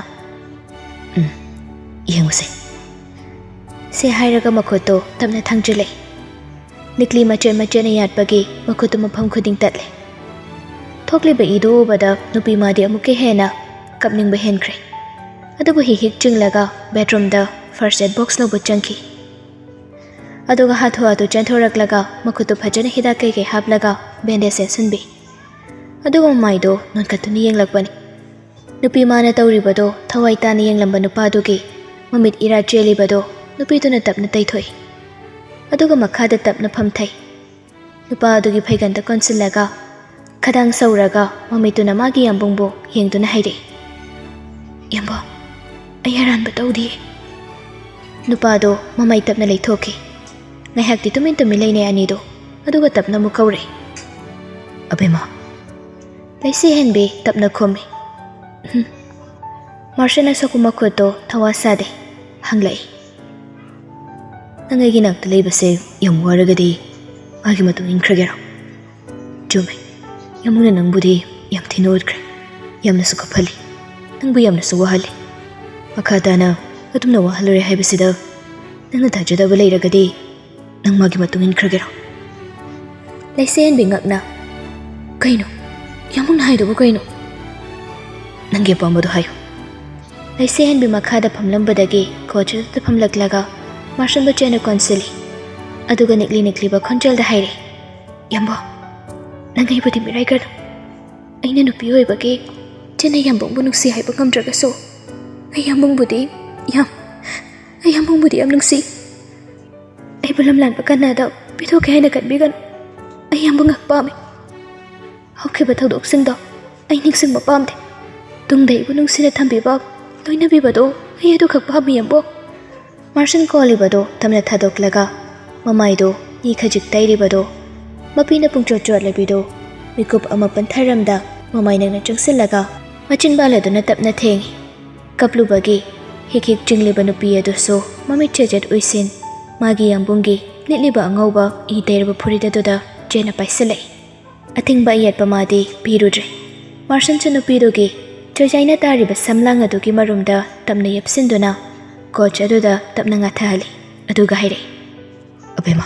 "ꯎꯝ, ꯌꯦꯡꯉꯨꯁꯦ꯫" ꯁꯦ ꯍꯥꯏꯔꯒ ꯃꯈꯨꯠꯇꯣ ꯇꯞꯅ ꯊꯥꯡꯖꯤꯜꯂꯦ꯫ ꯂꯤꯛꯂꯤ ꯃꯆꯦꯠ ꯃꯆꯦꯠꯅ ꯌꯥꯠꯄꯒꯤ ꯃꯈꯨꯠꯇꯨ ꯃꯐꯝ ꯈꯨꯗꯤꯡ ꯇꯠꯂꯦ꯫ ꯊꯣꯛꯂꯤꯕ ꯏꯗꯨ ꯎꯕꯗ ꯅꯨꯄꯤ ꯃꯥꯗꯤ ꯑꯃꯨꯛꯀ ꯍꯦꯟꯅ ꯀꯞꯅꯤꯡꯕ ꯍꯦꯟꯈ꯭ꯔꯦ꯫ ꯑꯗꯨꯕꯨ ꯍꯤꯛ ꯍꯤꯛ ꯆꯤꯡꯂꯒ ꯕꯦꯗꯔꯨꯝꯗ ꯐꯥꯔꯁ ꯑꯦꯗ ꯕꯣꯛꯁ ꯂꯧꯕ ꯆꯪꯈꯤ꯫ ꯑꯗꯨꯒ ꯍꯥꯊꯨ ꯍꯥꯊꯨ ꯆꯦꯟꯊꯣꯔꯛꯂꯒ ꯃꯈꯨꯠꯇꯨ ꯐꯖꯅ ꯍꯤꯗꯥꯛ ꯀꯩꯀꯩ ꯍꯥꯞꯂꯒ ꯕꯦꯟꯗꯦꯖ ꯌꯦꯠꯁꯤꯟꯕꯤ꯫ ꯑꯗꯨꯒ ꯃꯃꯥꯏꯗꯣ ꯅꯣꯟꯈꯠꯇꯨꯅ ꯌꯦꯡꯂꯛꯄꯅꯤ꯫ ꯅꯨꯄꯤ ꯃꯥꯅ ꯇꯧꯔꯤꯕꯗꯣ ꯊꯋꯥꯏ ꯇꯥꯅ ꯌꯦꯡꯂꯝꯕ ꯅꯨꯄꯥꯗꯨꯒꯤ ꯃꯃꯤꯠ ꯏꯔꯥ ꯆꯦꯜꯂꯤꯕꯗꯣ ꯅꯨꯄꯤꯗꯨꯅ ꯇꯞꯅ ꯇꯩꯊꯣꯛꯏ꯫ ꯑꯗꯨꯒ ꯃꯈꯥꯗ ꯇꯞꯅ ꯐꯝꯊꯩ꯫ ꯅꯨꯄꯥ ꯑꯗꯨꯒꯤ ꯐꯩꯒꯟꯗ ꯀꯣꯟꯁꯤꯜꯂꯒ ꯈꯗꯥꯡ ꯁꯧꯔꯒ ꯃꯃꯤꯠꯇꯨꯅ ꯃꯥꯒꯤ ꯌꯥꯝꯕꯨꯡꯕꯨ ꯌꯦꯡꯗꯨꯅ ꯍꯥꯏꯔꯛꯏ, "ꯏꯌꯥꯝꯕ, ꯑꯩ ꯑꯔꯥꯟꯕ ꯇꯧꯗꯤꯌꯦ꯫" ꯅꯨꯄꯥꯗꯣ ꯃꯃꯩ ꯇꯞꯅ ꯂꯩꯊꯣꯛꯈꯤ꯫ ꯉꯥꯏꯍꯥꯛꯇꯤ ꯇꯨꯃꯤꯟ ꯇꯨꯃꯤꯟ ꯂꯩꯅꯩ ꯑꯅꯤꯗꯣ, ꯑꯗꯨꯒ ꯇꯞꯅ ꯑꯃꯨꯛ ꯀꯧꯔꯦ, "ꯑꯕꯦꯝꯃ꯫" ꯂꯩꯁꯤ ꯍꯦꯟꯕꯤ ꯇꯞꯅ ꯈꯨꯝꯃꯤ, "ꯎꯝ꯫" ꯃꯥꯔꯁꯟꯅ ꯁꯣꯛꯄ ꯃꯈꯨꯠꯇꯣ ꯊꯋꯥ ꯁꯥꯗꯦ, ꯍꯪꯂꯛꯏ, "ꯅꯪ ꯑꯩꯒꯤ ꯅꯥꯛꯇ ꯂꯩꯕꯁꯦ ꯌꯥꯝ ꯋꯥꯔꯒꯗꯤ ꯃꯥꯒꯤ ꯃꯇꯨꯡ ꯏꯟꯈ꯭ꯔꯒꯦꯔꯣ?" "ꯆꯨꯝꯃꯦ, ꯌꯥꯝꯕꯨꯡꯅ ꯅꯪꯕꯨꯗꯤ ꯌꯥꯝ ꯊꯤꯅ ꯎꯠꯈ꯭ꯔꯦ꯫ ꯌꯥꯝꯅꯁꯨ ꯀꯞꯍꯜꯂꯤ, ꯅꯪꯕꯨ ꯌꯥꯝꯅꯁꯨ ꯋꯥꯍꯜꯂꯤ꯫ ꯃꯈꯥ ꯇꯥꯅ ꯑꯗꯨꯝꯅ ꯋꯥꯍꯜꯂꯔꯣꯏ ꯍꯥꯏꯕꯁꯤꯗ ꯅꯪꯅ ꯊꯥꯖꯗꯕ ꯂꯩꯔꯒꯗꯤ ꯅꯪ ꯃꯥꯒꯤ ꯃꯇꯨꯡ ꯏꯟꯈ꯭ꯔꯒꯦꯔꯣ?" ꯂꯩꯁꯦꯟꯕꯤ ꯉꯛꯅ, "ꯀꯩꯅꯣ? ꯌꯥꯝꯕꯨꯡꯅ ꯍꯥꯏꯗꯨꯕꯨ ꯀꯩꯅꯣ? ꯅꯪꯒꯤ ꯑꯄꯥꯝꯕꯗꯣ ꯍꯥꯏꯌꯨ꯫ ꯂꯩꯁꯦ ꯍꯦꯟꯕꯤ ꯃꯈꯥꯗ ꯐꯝꯂꯝꯕꯗꯒꯤ ꯀꯣꯆ ꯑꯗꯨꯗ ꯐꯝꯂꯛꯂꯒ ꯃꯥꯔꯁꯟꯕꯨ ꯆꯦꯟꯅ ꯀꯣꯟꯁꯤꯜꯂꯤ꯫ ꯑꯗꯨꯒ ꯅꯤꯛꯂꯤ ꯅꯤꯛꯂꯤꯕ ꯈꯣꯟꯖꯦꯜꯗ ꯍꯥꯏꯔꯦ, "ꯌꯥꯝꯕꯣ, ꯅꯪ ꯑꯩꯕꯨꯗꯤ ꯃꯤꯔꯥꯏꯒꯅꯨ꯫ ꯑꯩꯅ ꯅꯨꯄꯤ ꯑꯣꯏꯕꯒꯤ ꯆꯦꯟꯅ ꯌꯥꯝꯕꯨꯡꯕꯨ ꯅꯨꯡꯁꯤ ꯍꯥꯏꯕ ꯉꯝꯗ꯭ꯔꯒꯁꯨ, ꯑꯩ ꯌꯥꯝꯕꯨꯡꯕꯨꯗꯤ ꯌꯥꯝ, ꯑꯩ ꯌꯥꯝꯕꯨꯡꯕꯨꯗꯤ ꯌꯥꯝ ꯅꯨꯡꯁꯤ꯫ ꯑꯩꯕꯨ ꯂꯝꯂꯥꯟꯕ ꯀꯟꯅꯗ ꯄꯤꯊꯣꯛꯀꯦ ꯍꯥꯏꯅ ꯈꯟꯕꯤꯒꯅꯨ꯫ ꯑꯩ ꯌꯥꯝꯕꯨꯡ ꯉꯥꯛ ꯄꯥꯝꯃꯤ꯫ ꯍꯧꯈꯤꯕ ꯊꯧꯗꯣꯛꯁꯤꯡꯗꯣ ꯑꯩ ꯅꯤꯡꯁꯤꯡꯕ ꯄꯥꯝꯗꯦ꯫ ꯇꯨꯡꯗ ꯑꯩꯕꯨ ꯅꯨꯡꯁꯤꯅ ꯊꯝꯕꯤꯕ, ꯂꯣꯏꯅꯕꯤꯕꯗꯣ ꯑꯩ ꯑꯗꯨꯈꯛ ꯄꯥꯝꯃꯤ, ꯌꯥꯝꯕꯣ꯫" ꯃꯥꯔꯁꯟ ꯀꯣꯜꯂꯤꯕꯗꯣ ꯇꯞꯅ ꯊꯥꯗꯣꯛꯂꯒ ꯃꯃꯥꯏꯗꯣ ꯏ ꯈꯖꯤꯛ ꯇꯩꯔꯤꯕꯗꯣ, ꯃꯄꯤꯅ ꯄꯨꯡꯆꯣꯠ ꯆꯣꯠꯂꯕꯤꯗꯣ ꯃꯤꯀꯨꯞ ꯑꯃ ꯄꯟꯊꯔꯝꯗ ꯃꯃꯥꯏ ꯅꯛꯅ ꯆꯪꯁꯤꯜꯂꯒ ꯃꯆꯤꯟ ꯕꯥꯜ ꯑꯗꯨꯅ ꯇꯞꯅ ꯊꯦꯡꯉꯤ꯫ ꯀꯞꯂꯨꯕꯒꯤ ꯍꯤꯛ ꯍꯤꯛ ꯆꯤꯡꯂꯤꯕ ꯅꯨꯄꯤ ꯑꯗꯨꯁꯨ ꯃꯃꯤꯠ ꯆꯦꯖꯦꯠ ꯎꯏꯁꯤꯟ ꯃꯥꯒꯤ ꯌꯥꯝꯕꯨꯡꯒꯤ ꯂꯤꯠꯂꯤꯕ ꯑꯉꯧꯕ ꯏ ꯇꯩꯔꯕ ꯐꯨꯔꯤꯠ ꯑꯗꯨꯗ ꯆꯦꯟꯅ ꯄꯥꯏꯁꯤꯜꯂꯛꯏ꯫ ꯑꯊꯤꯡꯕ ꯑꯌꯦꯠꯄ ꯃꯥꯗꯤ ꯄꯤꯔꯨꯗ꯭ꯔꯦ꯫ ꯃꯥꯔꯁꯟꯁꯨ ꯅꯨꯄꯤꯗꯨꯒꯤ ꯆꯣꯏꯖꯥꯏꯅ ꯇꯥꯔꯤꯕ ꯁꯝꯂꯥꯡ ꯑꯗꯨꯒꯤ ꯃꯔꯨꯝꯗ ꯇꯞꯅ ꯌꯦꯞꯁꯤꯟꯗꯨꯅ ꯀꯣꯆ ꯑꯗꯨꯗ ꯇꯞꯅ ꯉꯥꯊꯍꯜꯂꯤ꯫ ꯑꯗꯨꯒ ꯍꯥꯏꯔꯛꯏ, "ꯑꯕꯦꯝꯃ,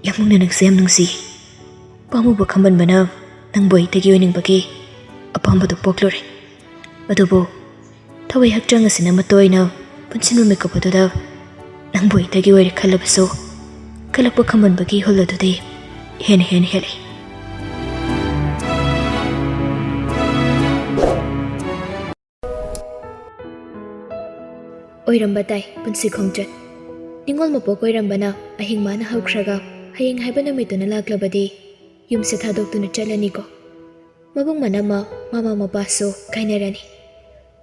ꯌꯥꯝꯕꯨꯡꯅ ꯅꯪꯁꯦ ꯌꯥꯝ ꯅꯨꯡꯁꯤ꯫ ꯄꯥꯝꯃꯨꯕ ꯈꯝꯕꯟꯕꯅ ꯅꯪꯕꯨ ꯑꯩꯇꯒꯤ ꯑꯣꯏꯅꯤꯡꯕꯒꯤ ꯑꯄꯥꯝꯕꯗꯨ ꯄꯣꯛꯂꯨꯔꯦ꯫ ꯑꯗꯨꯕꯨ ꯊꯋꯥꯏ ꯍꯛꯆꯥꯡ ꯑꯁꯤꯅ ꯃꯇꯣꯏꯅ ꯄꯨꯟꯁꯤꯟꯕ ꯃꯤꯀꯨꯞ ꯑꯗꯨꯗ ꯅꯪꯕꯨ ꯑꯩꯇꯒꯤ ꯑꯣꯏꯔꯦ ꯈꯜꯂꯕꯁꯨ, ꯀꯜꯂꯛꯄ ꯈꯝꯕꯟꯕꯒꯤ ꯏꯍꯨꯜ ꯑꯗꯨꯗꯤ ꯍꯦꯟꯅ ꯍꯦꯟꯅ ꯍꯦꯜꯂꯛꯏ꯫" ꯑꯣꯏꯔꯝꯕ ꯇꯥꯏ ꯄꯨꯟꯁꯤ ꯈꯣꯡꯆꯠ꯫ ꯅꯤꯡꯉꯣꯜ ꯃꯄꯣꯛ ꯑꯣꯏꯔꯝꯕꯅ ꯑꯍꯤꯡ ꯃꯥꯅ ꯍꯧꯈ꯭ꯔꯒ ꯍꯌꯦꯡ ꯍꯥꯏꯕ ꯅꯨꯃꯤꯠꯇꯨꯅ ꯂꯥꯛꯂꯕꯗꯤ ꯌꯨꯝꯁꯦ ꯊꯥꯗꯣꯛꯇꯨꯅ ꯆꯠꯂꯅꯤꯀꯣ꯫ ꯃꯕꯨꯡ ꯃꯅꯝꯃ ꯃꯃꯥ ꯃꯄꯥꯁꯨ ꯀꯥꯏꯅꯔꯅꯤ꯫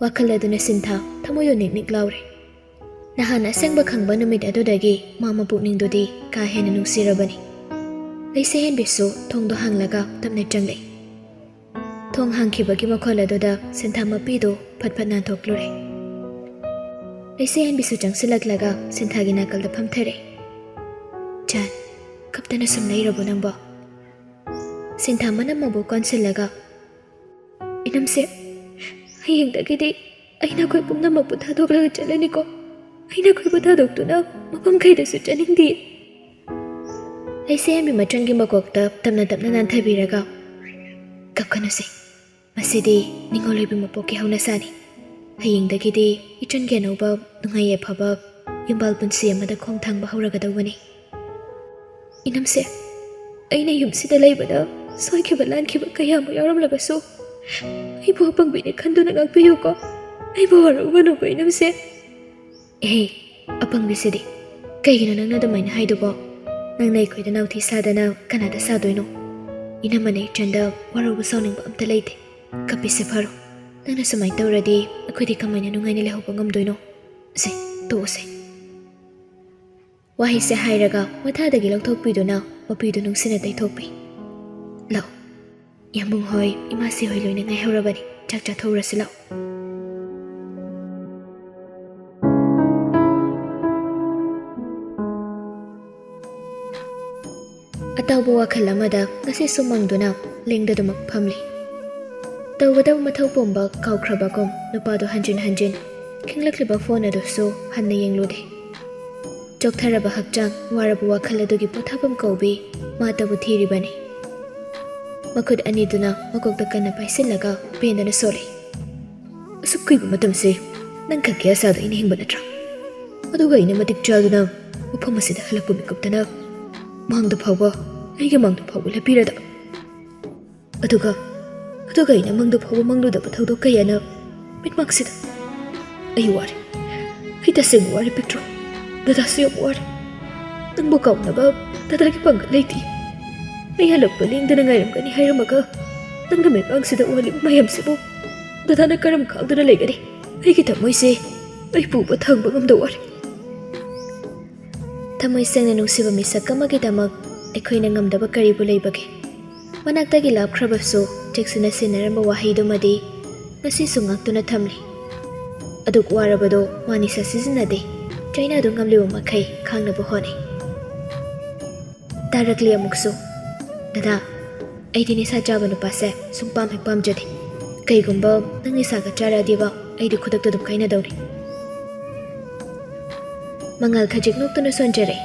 ꯋꯥꯈꯜ ꯑꯗꯨꯅ ꯁꯤꯟꯊꯥ ꯊꯃꯣꯏꯗꯣ ꯅꯤꯛ ꯅꯤꯛ ꯂꯥꯎꯔꯦ꯫ ꯅꯍꯥꯟ ꯑꯁꯦꯡꯕ ꯈꯪꯕ ꯅꯨꯃꯤꯠ ꯑꯗꯨꯗꯒꯤ ꯃꯥ ꯃꯄꯨꯛꯅꯤꯡꯗꯨꯗꯤ ꯀꯥ ꯍꯦꯟꯅ ꯅꯨꯡꯁꯤꯔꯕꯅꯤ꯫ ꯂꯩꯁꯦ ꯍꯦꯟꯕꯤꯁꯨ ꯊꯣꯡꯗꯣ ꯍꯥꯡꯂꯒ ꯇꯞꯅ ꯆꯪꯂꯛꯏ꯫ ꯊꯣꯡ ꯍꯥꯡꯈꯤꯕꯒꯤ ꯃꯈꯣꯜ ꯑꯗꯨꯗ ꯁꯤꯟꯊꯥ ꯃꯄꯤꯗꯨ ꯐꯠ ꯐꯠ ꯅꯥꯟꯊꯣꯛꯂꯨꯔꯦ꯫ ꯂꯩꯁꯦ ꯍꯦꯟꯕꯤꯁꯨ ꯆꯪꯁꯤꯜꯂꯛꯂꯒ ꯁꯤꯟꯊꯥꯒꯤ ꯅꯥꯀꯜꯗ ꯐꯝꯊꯔꯦ꯫ "ꯖꯥꯟ, ꯀꯞꯇꯅ ꯁꯨꯝ ꯂꯩꯔꯕꯣ ꯅꯪꯕꯣ?" ꯁꯤꯟꯊꯥ ꯃꯅꯝ ꯃꯕꯨ ꯀꯣꯟꯁꯤꯜꯂꯒ, "ꯏꯅꯝꯁꯦ, ꯍꯌꯦꯡꯗꯒꯤꯗꯤ ꯑꯩꯅ ꯑꯩꯈꯣꯏ ꯄꯨꯝꯅꯃꯛꯄꯨ ꯊꯥꯗꯣꯛꯂꯒ ꯆꯠꯂꯅꯤꯀꯣ꯫ ꯑꯩꯅ ꯑꯩꯈꯣꯏꯕꯨ ꯊꯥꯗꯣꯛꯇꯨꯅ ꯃꯐꯝ ꯀꯩꯗꯁꯨ ꯆꯠꯅꯤꯡꯗꯦ꯫" ꯂꯩꯁꯦ ꯍꯦꯟꯕꯤ ꯃꯆꯟꯒꯤ ꯃꯀꯣꯛꯇ ꯇꯞꯅ ꯇꯞꯅ ꯅꯥꯟꯊꯕꯤꯔꯒ, ꯀꯞꯀꯅꯨꯁꯦ, ꯃꯁꯤꯗꯤ ꯅꯤꯡꯉꯣꯜ ꯑꯣꯏꯕ ꯃꯄꯣꯛꯀꯤ ꯍꯧꯅꯁꯥꯅꯤ꯫ ꯍꯌꯦꯡꯗꯒꯤꯗꯤ ꯏꯆꯟꯒꯤ ꯑꯅꯧꯕ ꯅꯨꯡꯉꯥꯏ ꯌꯥꯏꯐꯕ ꯌꯨꯝꯕꯥꯜ ꯄꯨꯟꯁꯤ ꯑꯃꯗ ꯈꯣꯡ ꯊꯥꯡꯕ ꯍꯧꯔꯒꯗꯧꯕꯅꯤ꯫ ꯏꯅꯝꯁꯦ, ꯑꯩꯅ ꯌꯨꯝꯁꯤꯗ ꯂꯩꯕꯗ ꯁꯣꯏꯈꯤꯕ ꯂꯥꯟꯈꯤꯕ ꯀꯌꯥ ꯑꯃ ꯌꯥꯎꯔꯝꯂꯒꯁꯨ ꯑꯩꯕꯨ ꯑꯄꯪꯕꯤꯅꯤ ꯈꯟꯗꯨꯅ ꯉꯥꯛꯄꯤꯌꯨꯀꯣ꯫ ꯑꯩꯕꯨ ꯋꯥꯔꯧꯒꯅꯨꯀꯣ ꯏꯅꯝꯁꯦ꯫ ꯑꯦ, ꯑꯄꯪꯕꯤꯁꯤꯗꯤ, ꯀꯩꯒꯤꯅꯣ ꯅꯪꯅ ꯑꯗꯨꯃꯥꯏꯅ ꯍꯥꯏꯗꯨꯕꯣ? ꯅꯪꯅ ꯑꯩꯈꯣꯏꯗ ꯅꯥꯎꯊꯤ ꯁꯥꯗꯅ ꯀꯅꯥꯗ ꯁꯥꯗꯣꯏꯅꯣ? ꯏꯅꯝꯃꯅ ꯏꯆꯟꯗ ꯋꯥꯔꯧꯕ ꯁꯥꯎꯅꯤꯡꯕ ꯑꯝꯇ ꯂꯩꯇꯦ꯫ ꯀꯞꯄꯤꯁꯦ ꯐꯔꯣ꯫ ꯅꯪꯅ ꯁꯨꯃꯥꯏꯅ ꯇꯧꯔꯗꯤ ꯑꯩꯈꯣꯏꯗꯤ ꯀꯃꯥꯏꯅ ꯅꯨꯡꯉꯥꯏꯅ ꯂꯩꯍꯧꯕ ꯉꯝꯗꯣꯏꯅꯣ? ꯁꯦ, ꯇꯣꯛꯑꯁꯦ꯫ ꯋꯥꯍꯩꯁꯦ ꯍꯥꯏꯔꯒ ꯃꯊꯥꯗꯒꯤ ꯂꯧꯊꯣꯛꯄꯤꯗꯨꯅ ꯃꯄꯤꯗꯨ ꯅꯨꯡꯁꯤꯅ ꯇꯩꯊꯣꯛꯄꯤ꯫ ꯂꯥꯛꯑꯣ, ꯌꯥꯝꯕꯨꯡ ꯍꯣꯏ, ꯏꯃꯥꯁꯤ ꯍꯣꯏ ꯂꯣꯏꯅ ꯉꯥꯏꯍꯧꯔꯕꯅꯤ꯫ ꯆꯥꯛ ꯆꯥꯊꯣꯛꯎꯔꯁꯤ ꯂꯥꯛꯑꯣ꯫ ꯑꯇꯥꯎꯕ ꯋꯥꯈꯜ ꯑꯃꯗ ꯉꯁꯤꯁꯨ ꯃꯪꯗꯨꯅ ꯂꯦꯡꯗꯗꯨꯃꯛ ꯐꯝꯂꯤ꯫ ꯇꯧꯒꯗꯕ ꯃꯊꯧ ꯄꯨꯝꯕ ꯀꯥꯎꯈ꯭ꯔꯕꯒꯨꯝ ꯅꯨꯄꯥꯗꯨ ꯍꯟꯖꯤꯟ ꯍꯟꯖꯤꯟ ꯈꯤꯡꯂꯛꯂꯤꯕ ꯐꯣꯟ ꯑꯗꯨꯁꯨ ꯍꯟꯅ ꯌꯦꯡꯂꯨꯗꯦ꯫ ꯆꯣꯛꯊꯔꯕ ꯍꯛꯆꯥꯡ, ꯋꯥꯔꯕ ꯋꯥꯈꯜ ꯑꯗꯨꯒꯤ ꯄꯣꯊꯥꯐꯝ ꯀꯧꯕꯤ ꯃꯥꯇꯕꯨ ꯊꯤꯔꯤꯕꯅꯤ꯫ ꯃꯈꯨꯠ ꯑꯅꯤꯗꯨꯅ ꯃꯀꯣꯛꯇ ꯀꯟꯅ ꯄꯥꯏꯁꯤꯜꯂꯒ ꯄꯦꯟꯗꯅ ꯁꯣꯜꯂꯤ꯫ ꯑꯁꯨꯛ ꯀꯨꯏꯕ ꯃꯇꯝꯁꯦ ꯅꯪ ꯈꯛꯀꯤ ꯑꯁꯥꯗ ꯑꯩꯅ ꯍꯤꯡꯕ ꯅꯠꯇ꯭ꯔꯥ? ꯑꯗꯨꯒ ꯑꯩꯅ ꯃꯇꯤꯛ ꯆꯥꯗꯨꯅ ꯃꯐꯝ ꯑꯁꯤꯗ ꯍꯜꯂꯛꯄ ꯃꯤꯀꯨꯞꯇꯅ ꯃꯥꯡꯗ ꯐꯥꯎꯕ, ꯑꯩꯒꯤ ꯃꯥꯡꯗ ꯐꯥꯎꯕ ꯂꯦꯞꯄꯤꯔꯗꯕ꯫ ꯑꯗꯨꯒ, ꯑꯗꯨꯒ ꯑꯩꯅ ꯃꯪꯗ ꯐꯥꯎꯕ ꯃꯪꯂꯨꯗꯕ ꯊꯧꯗꯣꯛ ꯀꯌꯥꯅ ꯃꯤꯠꯃꯛꯁꯤꯗ꯫ ꯑꯩ ꯋꯥꯔꯦ꯫ ꯑꯩ ꯇꯁꯦꯡꯅ ꯋꯥꯔꯦ, ꯄꯤꯛꯇ꯭ꯔꯨ꯫ ꯗꯗꯥꯁꯨ ꯌꯥꯝ ꯋꯥꯔꯦ꯫ ꯅꯪꯕꯨ ꯀꯥꯎꯅꯕ ꯗꯗꯥꯒꯤ ꯄꯥꯡꯒꯜ ꯂꯩꯇꯦ꯫ ꯑꯩ ꯍꯜꯂꯛꯄ ꯂꯦꯡꯗꯅ ꯉꯥꯏꯔꯝꯒꯅꯤ ꯍꯥꯏꯔꯝꯃꯒ ꯅꯪꯅ ꯃꯤꯠꯃꯥꯡꯁꯤꯗ ꯎꯍꯜꯂꯤꯕ ꯃꯌꯥꯝꯁꯤꯕꯨ ꯗꯗꯥꯅ ꯀꯔꯝ ꯈꯥꯡꯗꯨꯅ ꯂꯩꯒꯅꯤ? ꯑꯩꯒꯤ ꯊꯃꯣꯏꯁꯦ ꯑꯩ ꯄꯨꯕ ꯊꯥꯡꯕ ꯉꯝꯗ ꯋꯥꯔꯦ꯫ ꯊꯃꯣꯏ ꯁꯦꯡꯅ ꯅꯨꯡꯁꯤꯕ ꯃꯤꯁꯛ ꯑꯃꯒꯤꯗꯃꯛ ꯑꯩꯈꯣꯏꯅ ꯉꯝꯗꯕ ꯀꯔꯤꯕꯨ ꯂꯩꯕꯒꯦ? ꯃꯅꯥꯛꯇꯒꯤ ꯂꯥꯞꯈ꯭ꯔꯕꯁꯨ ꯆꯦꯛꯁꯤꯟꯅ ꯁꯤꯟꯅꯔꯝꯕ ꯋꯥꯍꯩꯗꯨꯃꯗꯤ ꯉꯁꯤꯁꯨ ꯉꯥꯛꯇꯨꯅ ꯊꯝꯂꯤ꯫ ꯑꯗꯨꯛ ꯋꯥꯔꯕꯗꯣ ꯃꯥ ꯅꯤꯁꯥ ꯁꯤꯖꯤꯟꯅꯗꯦ꯫ ꯆꯩꯅꯥꯗꯨ ꯉꯝꯂꯤꯕ ꯃꯈꯩ ꯈꯥꯡꯅꯕ ꯍꯣꯠꯅꯩ꯫ ꯇꯥꯔꯛꯂꯤ ꯑꯃꯨꯛꯁꯨ꯫ ꯗꯗꯥ, ꯑꯩꯗꯤ ꯅꯤꯁꯥ ꯆꯥꯕ ꯅꯨꯄꯥꯁꯦ ꯁꯨꯡꯄꯥꯝ ꯍꯦꯛ ꯄꯥꯝꯖꯗꯦ꯫ ꯀꯩꯒꯨꯝꯕ ꯅꯪ ꯅꯤꯁꯥꯒ ꯆꯥꯔꯛꯑꯗꯤꯕ ꯑꯩꯗꯤ ꯈꯨꯗꯛꯇ ꯑꯗꯨꯝ ꯀꯥꯏꯅꯗꯧꯅꯤ꯫ ꯃꯉꯥꯜ ꯈꯖꯤꯛ ꯅꯣꯛꯇꯨꯅ ꯁꯣꯟꯖꯔꯦ꯫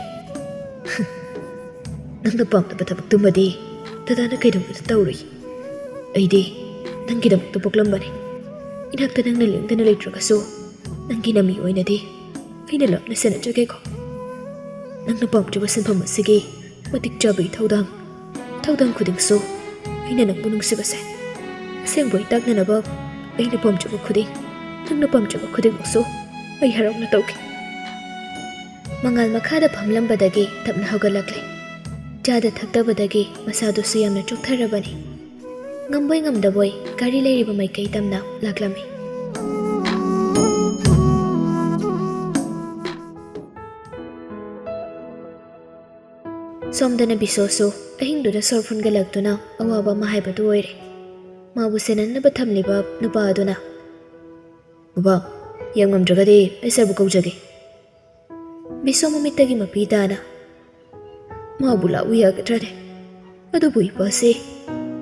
ꯅꯪꯅ ꯄꯥꯝꯗꯕ ꯊꯕꯛꯇꯨꯃꯗꯤ ꯗꯗꯥꯅ ꯀꯩꯗꯧꯕꯗ ꯇꯧꯔꯨꯏ? ꯑꯩꯗꯤ ꯅꯪꯒꯤꯗꯃꯛꯇ ꯄꯣꯛꯂꯝꯕꯅꯤ꯫ ꯏꯅꯥꯛꯇ ꯅꯪꯅ ꯂꯦꯡꯗꯅ ꯂꯩꯇ꯭ꯔꯒꯁꯨ, ꯅꯪꯒꯤ ꯅꯃꯤ ꯑꯣꯏꯅꯗꯤ ꯑꯩꯅ ꯂꯥꯞꯅ ꯁꯦꯟꯅꯖꯒꯦꯀꯣ꯫ ꯅꯪꯅ ꯄꯥꯝꯖꯕ ꯁꯤꯟꯐꯝ ꯑꯁꯤꯒꯤ ꯃꯇꯤꯛ ꯆꯥꯕ ꯏꯊꯧꯗꯥꯡ, ꯏꯊꯧꯗꯥꯡ ꯈꯨꯗꯤꯡꯁꯨ ꯑꯩꯅ ꯅꯪꯕꯨ ꯅꯨꯡꯁꯤꯕꯁꯦ ꯑꯁꯦꯡꯕ ꯑꯣꯏ ꯇꯥꯛꯅꯅꯕ ꯑꯩꯅ ꯄꯥꯝꯖꯕ ꯈꯨꯗꯤꯡ, ꯅꯪꯅ ꯄꯥꯝꯖꯕ ꯈꯨꯗꯤꯡꯃꯛꯁꯨ ꯑꯩ ꯍꯔꯥꯎꯅ ꯇꯧꯒꯦ꯫ ꯃꯉꯥꯜ ꯃꯈꯥꯗ ꯐꯝꯂꯝꯕꯗꯒꯤ ꯇꯞꯅ ꯍꯧꯒꯠꯂꯛꯂꯦ꯫ ꯆꯥꯗ ꯊꯛꯇꯕꯗꯒꯤ ꯃꯁꯥꯗꯨꯁꯨ ꯌꯥꯝꯅ ꯆꯣꯛꯊꯔꯕꯅꯤ꯫ ꯉꯝꯕꯣꯏ ꯉꯝꯗꯕꯣꯏ ꯒꯥꯔꯤ ꯂꯩꯔꯤꯕ ꯃꯥꯏꯀꯩ ꯇꯝꯅ ꯂꯥꯛꯂꯝꯃꯤ꯫ ꯁꯣꯝꯗꯅ ꯕꯤꯁꯣꯁꯨ ꯑꯍꯤꯡꯗꯨꯗ ꯁꯣꯔ ꯐꯨꯟꯒꯠꯂꯛꯇꯨꯅ ꯑꯋꯥꯕ ꯑꯃ ꯍꯥꯏꯕꯗꯨ ꯑꯣꯏꯔꯦ꯫ ꯃꯥꯕꯨ ꯁꯦꯟꯅꯅꯕ ꯊꯝꯂꯤꯕ ꯅꯨꯄꯥ ꯑꯗꯨꯅ, "ꯕꯕꯥ, ꯌꯥꯝ ꯉꯝꯗ꯭ꯔꯒꯗꯤ ꯑꯩ ꯁꯥꯔꯕꯨ ꯀꯧꯖꯒꯦ"꯫ ꯕꯤꯁꯣ ꯃꯃꯤꯠꯇꯒꯤ ꯃꯄꯤ ꯇꯥꯅ, "ꯃꯥꯕꯨ ꯂꯥꯛꯎ ꯌꯥꯒꯗ꯭ꯔꯅꯦ? ꯑꯗꯨꯕꯨ ꯏꯄꯥꯁꯦ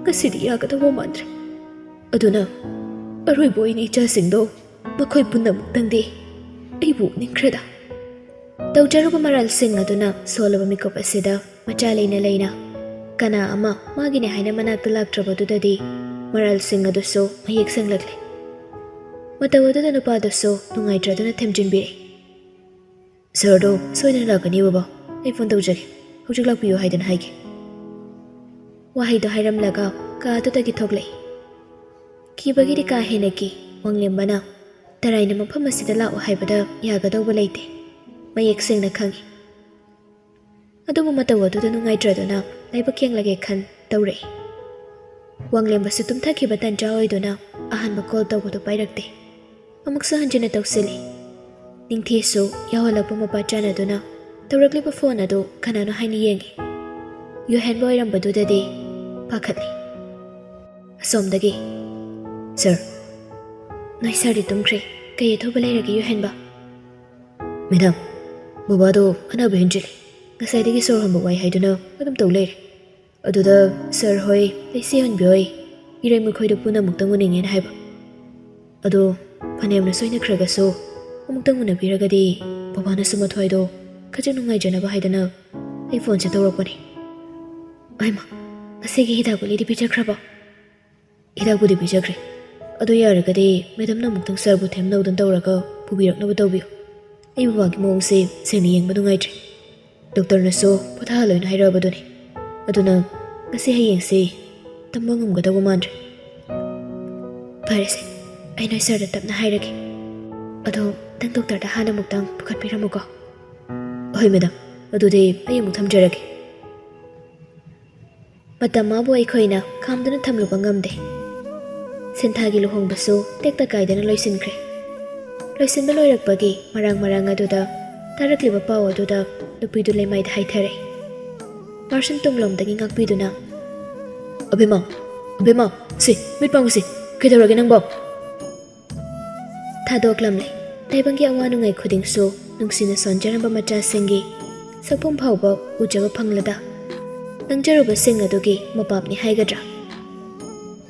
ꯉꯁꯤꯗꯤ ꯌꯥꯒꯗꯧꯕ ꯃꯥꯟꯗ꯭ꯔꯦ꯫ ꯑꯗꯨꯅ ꯑꯔꯣꯏꯕ ꯑꯣꯏꯅ ꯏꯆꯥꯁꯤꯡꯗꯣ ꯃꯈꯣꯏ ꯄꯨꯝꯅꯃꯛꯇꯪꯗꯤ ꯑꯩꯕꯨ ꯎꯅꯤꯡꯈ꯭ꯔꯦꯗ"꯫ ꯇꯧꯖꯔꯨꯕ ꯃꯔꯥꯜꯁꯤꯡ ꯑꯗꯨꯅ ꯁꯣꯜꯂꯕ ꯃꯤꯀꯨꯞ ꯑꯁꯤꯗ ꯃꯆꯥ ꯂꯩꯅ ꯂꯩꯅ ꯀꯅꯥ ꯑꯃ ꯃꯥꯒꯤꯅꯦ ꯍꯥꯏꯅ ꯃꯅꯥꯛꯇ ꯂꯥꯛꯇ꯭ꯔꯕꯗꯨꯗꯗꯤ ꯃꯔꯥꯜꯁꯤꯡ ꯑꯗꯨꯁꯨ ꯃꯌꯦꯛ ꯁꯦꯡꯂꯛꯂꯦ꯫ ꯃꯇꯧ ꯑꯗꯨꯗ ꯅꯨꯄꯥꯗꯨꯁꯨ ꯅꯨꯡꯉꯥꯏꯇ꯭ꯔꯗꯨꯅ ꯊꯦꯝꯖꯤꯟꯕꯤꯔꯦ꯫ "ꯁꯥꯔꯗꯣ ꯁꯣꯏꯗꯅ ꯂꯥꯛꯀꯅꯤ ꯕꯕꯥ, ꯑꯩ ꯐꯣꯟ ꯇꯧꯖꯒꯦ, ꯍꯧꯖꯤꯛ ꯂꯥꯛꯄꯤꯌꯨ ꯍꯥꯏꯗꯅ ꯍꯥꯏꯒꯦ"꯫ ꯋꯥꯍꯩꯗꯣ ꯍꯥꯏꯔꯝꯂꯒ ꯀꯥ ꯑꯗꯨꯗꯒꯤ ꯊꯣꯛꯂꯛꯏ꯫ ꯀꯤꯕꯒꯤꯗꯤ ꯀꯥ ꯍꯦꯟꯅ ꯀꯤ꯫ ꯋꯥꯡꯂꯦꯝꯕꯅ ꯇꯔꯥꯏꯅ ꯃꯐꯝ ꯑꯁꯤꯗ ꯂꯥꯛꯑꯣ ꯍꯥꯏꯕꯗ ꯌꯥꯒꯗꯧꯕ ꯂꯩꯇꯦ, ꯃꯌꯦꯛ ꯁꯦꯡꯅ ꯈꯪꯏ꯫ ꯑꯗꯨꯕꯨ ꯃꯇꯧ ꯑꯗꯨꯗ ꯅꯨꯡꯉꯥꯏꯇ꯭ꯔꯗꯨꯅ ꯂꯥꯏꯕꯛ ꯌꯦꯡꯂꯒꯦ ꯈꯟ ꯇꯧꯔꯛꯏ꯫ ꯋꯥꯡꯂꯦꯝꯕꯁꯨ ꯇꯨꯝꯊꯈꯤꯕ ꯇꯟꯖꯥ ꯑꯣꯏꯗꯨꯅ ꯑꯍꯥꯟꯕ ꯀꯣꯜ ꯇꯧꯕꯗꯨ ꯄꯥꯏꯔꯛꯇꯦ꯫ ꯑꯃꯨꯛꯁꯨ ꯍꯟꯖꯤꯟꯅ ꯇꯧꯁꯤꯜꯂꯤ꯫ ꯅꯤꯡꯊꯤꯁꯨ ꯌꯥꯎꯍꯜꯂꯛꯄ ꯃꯄꯥ ꯆꯥꯟꯅꯗꯨꯅ ꯇꯧꯔꯛꯂꯤꯕ ꯐꯣꯟ ꯑꯗꯨ ꯀꯅꯥꯅꯣ ꯍꯥꯏꯅ ꯌꯦꯡꯉꯤ꯫ ꯌꯨꯍꯦꯟꯕ ꯑꯣꯏꯔꯝꯕꯗꯨꯗꯗꯤ ꯄꯥꯈꯠꯂꯤ꯫ ꯑꯁꯣꯝꯗꯒꯤ, "ꯁꯥꯔ, ꯅꯣꯏ ꯁꯥꯔꯗꯤ ꯇꯨꯝꯈ꯭ꯔꯦ꯫ ꯀꯩ ꯑꯊꯨꯕ ꯂꯩꯔꯒꯦ ꯌꯨꯍꯦꯟꯕ?" "ꯃꯦꯗꯥꯝ, ꯕꯕꯥꯗꯣ ꯑꯅꯥꯕ ꯍꯦꯟꯖꯤꯜꯂꯤ꯫ ꯉꯁꯥꯏꯗꯒꯤ ꯁꯣꯔ ꯍꯣꯟꯕ ꯋꯥꯏ ꯍꯥꯏꯗꯨꯅ ꯑꯗꯨꯝ ꯇꯧ ꯂꯩꯔꯦ꯫ ꯑꯗꯨꯗ ꯁꯥꯔ ꯍꯣꯏ, ꯂꯩꯁꯤ ꯍꯣꯟꯕꯤ ꯍꯣꯏ, ꯏꯔꯩ ꯃꯈꯣꯏꯗ ꯄꯨꯟꯅ ꯑꯃꯨꯛꯇꯪ ꯎꯅꯤꯡꯉꯦꯅ ꯍꯥꯏꯕ꯫ ꯑꯗꯣ ꯐꯅꯌꯥꯝꯅ ꯁꯣꯏꯅꯈ꯭ꯔꯒꯁꯨ ꯑꯃꯨꯛꯇꯪ ꯎꯅꯕꯤꯔꯒꯗꯤ ꯕꯕꯥꯅꯁꯨ ꯃꯊ꯭ꯋꯥꯏꯗꯣ ꯈꯖꯤꯛ ꯅꯨꯡꯉꯥꯏꯖꯅꯕ ꯍꯥꯏꯗꯅ ꯑꯩ ꯐꯣꯟꯁꯦ ꯇꯧꯔꯛꯄꯅꯤ"꯫ "ꯑꯩꯃ, ꯉꯁꯤꯒꯤ ꯍꯤꯗꯥꯛ ꯒꯨꯂꯤꯗꯤ ꯄꯤꯖꯈ꯭ꯔꯕꯣ?" ꯍꯤꯗꯥꯛꯄꯨꯗꯤ ꯄꯤꯖꯈ꯭ꯔꯦ꯫ ꯑꯗꯨ ꯌꯥꯔꯒꯗꯤ ꯃꯦꯗꯝꯅ ꯑꯃꯨꯛꯇꯪ ꯁꯥꯔꯕꯨ ꯊꯦꯝꯅꯧꯗꯅ ꯇꯧꯔꯒ ꯄꯨꯕꯤꯔꯛꯅꯕ ꯇꯧꯕꯤꯌꯨ꯫ ꯑꯩ ꯕꯕꯥꯒꯤ ꯃꯑꯣꯡꯁꯦ ꯁꯦꯡꯅ ꯌꯦꯡꯕ ꯅꯨꯡꯉꯥꯏꯇ꯭ꯔꯦ꯫ ꯗꯣꯛꯇꯔꯅꯁꯨ ꯄꯣꯊꯥꯍꯜꯂꯣꯏꯅ ꯍꯥꯏꯔꯛꯑꯕꯗꯨꯅꯤ꯫ ꯑꯗꯨꯅ ꯉꯁꯤ ꯍꯌꯦꯡꯁꯤ ꯇꯝꯕ ꯉꯝꯒꯗꯧꯕ ꯃꯥꯟꯗ꯭ꯔꯦ꯫ ꯐꯔꯦꯁꯦ, ꯑꯩ ꯅꯣꯏ ꯁꯥꯔꯗ ꯇꯞꯅ ꯍꯥꯏꯔꯒꯦ꯫ ꯑꯗꯣ ꯅꯪ ꯗꯣꯛꯇꯔꯗ ꯍꯥꯟꯅ ꯑꯃꯨꯛꯇꯪ ꯄꯨꯈꯠꯄꯤꯔꯝꯃꯨꯀꯣ꯫ ꯍꯣꯏ ꯃꯦꯗꯝ, ꯑꯗꯨꯗꯤ ꯑꯩ ꯑꯃꯨꯛ ꯊꯝꯖꯔꯒꯦ꯫ ꯃꯇꯝ ꯃꯥꯕꯨ ꯑꯩꯈꯣꯏꯅ ꯈꯥꯝꯗꯨꯅ ꯊꯝꯂꯨꯕ ꯉꯝꯗꯦ꯫ ꯁꯤꯟꯊꯥꯒꯤ ꯂꯨꯍꯣꯡꯕꯁꯨ ꯇꯦꯛꯇ ꯀꯥꯏꯗꯅ ꯂꯣꯏꯁꯤꯟꯈ꯭ꯔꯦ꯫ ꯂꯣꯏꯁꯤꯟꯕ ꯂꯣꯏꯔꯛꯄꯒꯤ ꯃꯔꯥꯡ ꯃꯔꯥꯡ ꯑꯗꯨꯗ ꯇꯥꯔꯛꯂꯤꯕ ꯄꯥꯎ ꯑꯗꯨꯗ ꯅꯨꯄꯤꯗꯨ ꯂꯩꯃꯥꯏꯗ ꯍꯥꯏꯊꯔꯦ꯫ ꯃꯥꯔꯁꯟ ꯇꯨꯡꯂꯣꯝꯗꯒꯤ ꯉꯥꯛꯄꯤꯗꯨꯅ, "ꯑꯕꯦꯝꯃ, ꯑꯕꯦꯝꯃ, ꯁꯤ, ꯃꯤꯠ ꯄꯥꯡꯉꯨꯁꯤ, ꯀꯩꯗꯧꯔꯒꯦ ꯅꯪꯕꯣ?" ꯊꯥꯗꯣꯛꯂꯝꯂꯦ꯫ ꯇꯥꯏꯕꯪꯒꯤ ꯑꯋꯥ ꯅꯨꯡꯉꯥꯏ ꯈꯨꯗꯤꯡꯁꯨ ꯅꯨꯡꯁꯤꯅ ꯁꯣꯟꯖꯔꯝꯕ ꯃꯆꯥꯁꯤꯡꯒꯤ ꯁꯛꯐꯝ ꯐꯥꯎꯕ ꯎꯖꯕ ꯐꯪꯂꯗ ꯅꯪꯖꯔꯨꯕꯁꯤꯡ ꯑꯗꯨꯒꯤ ꯃꯄꯥꯞꯅꯤ ꯍꯥꯏꯒꯗ꯭ꯔꯥ?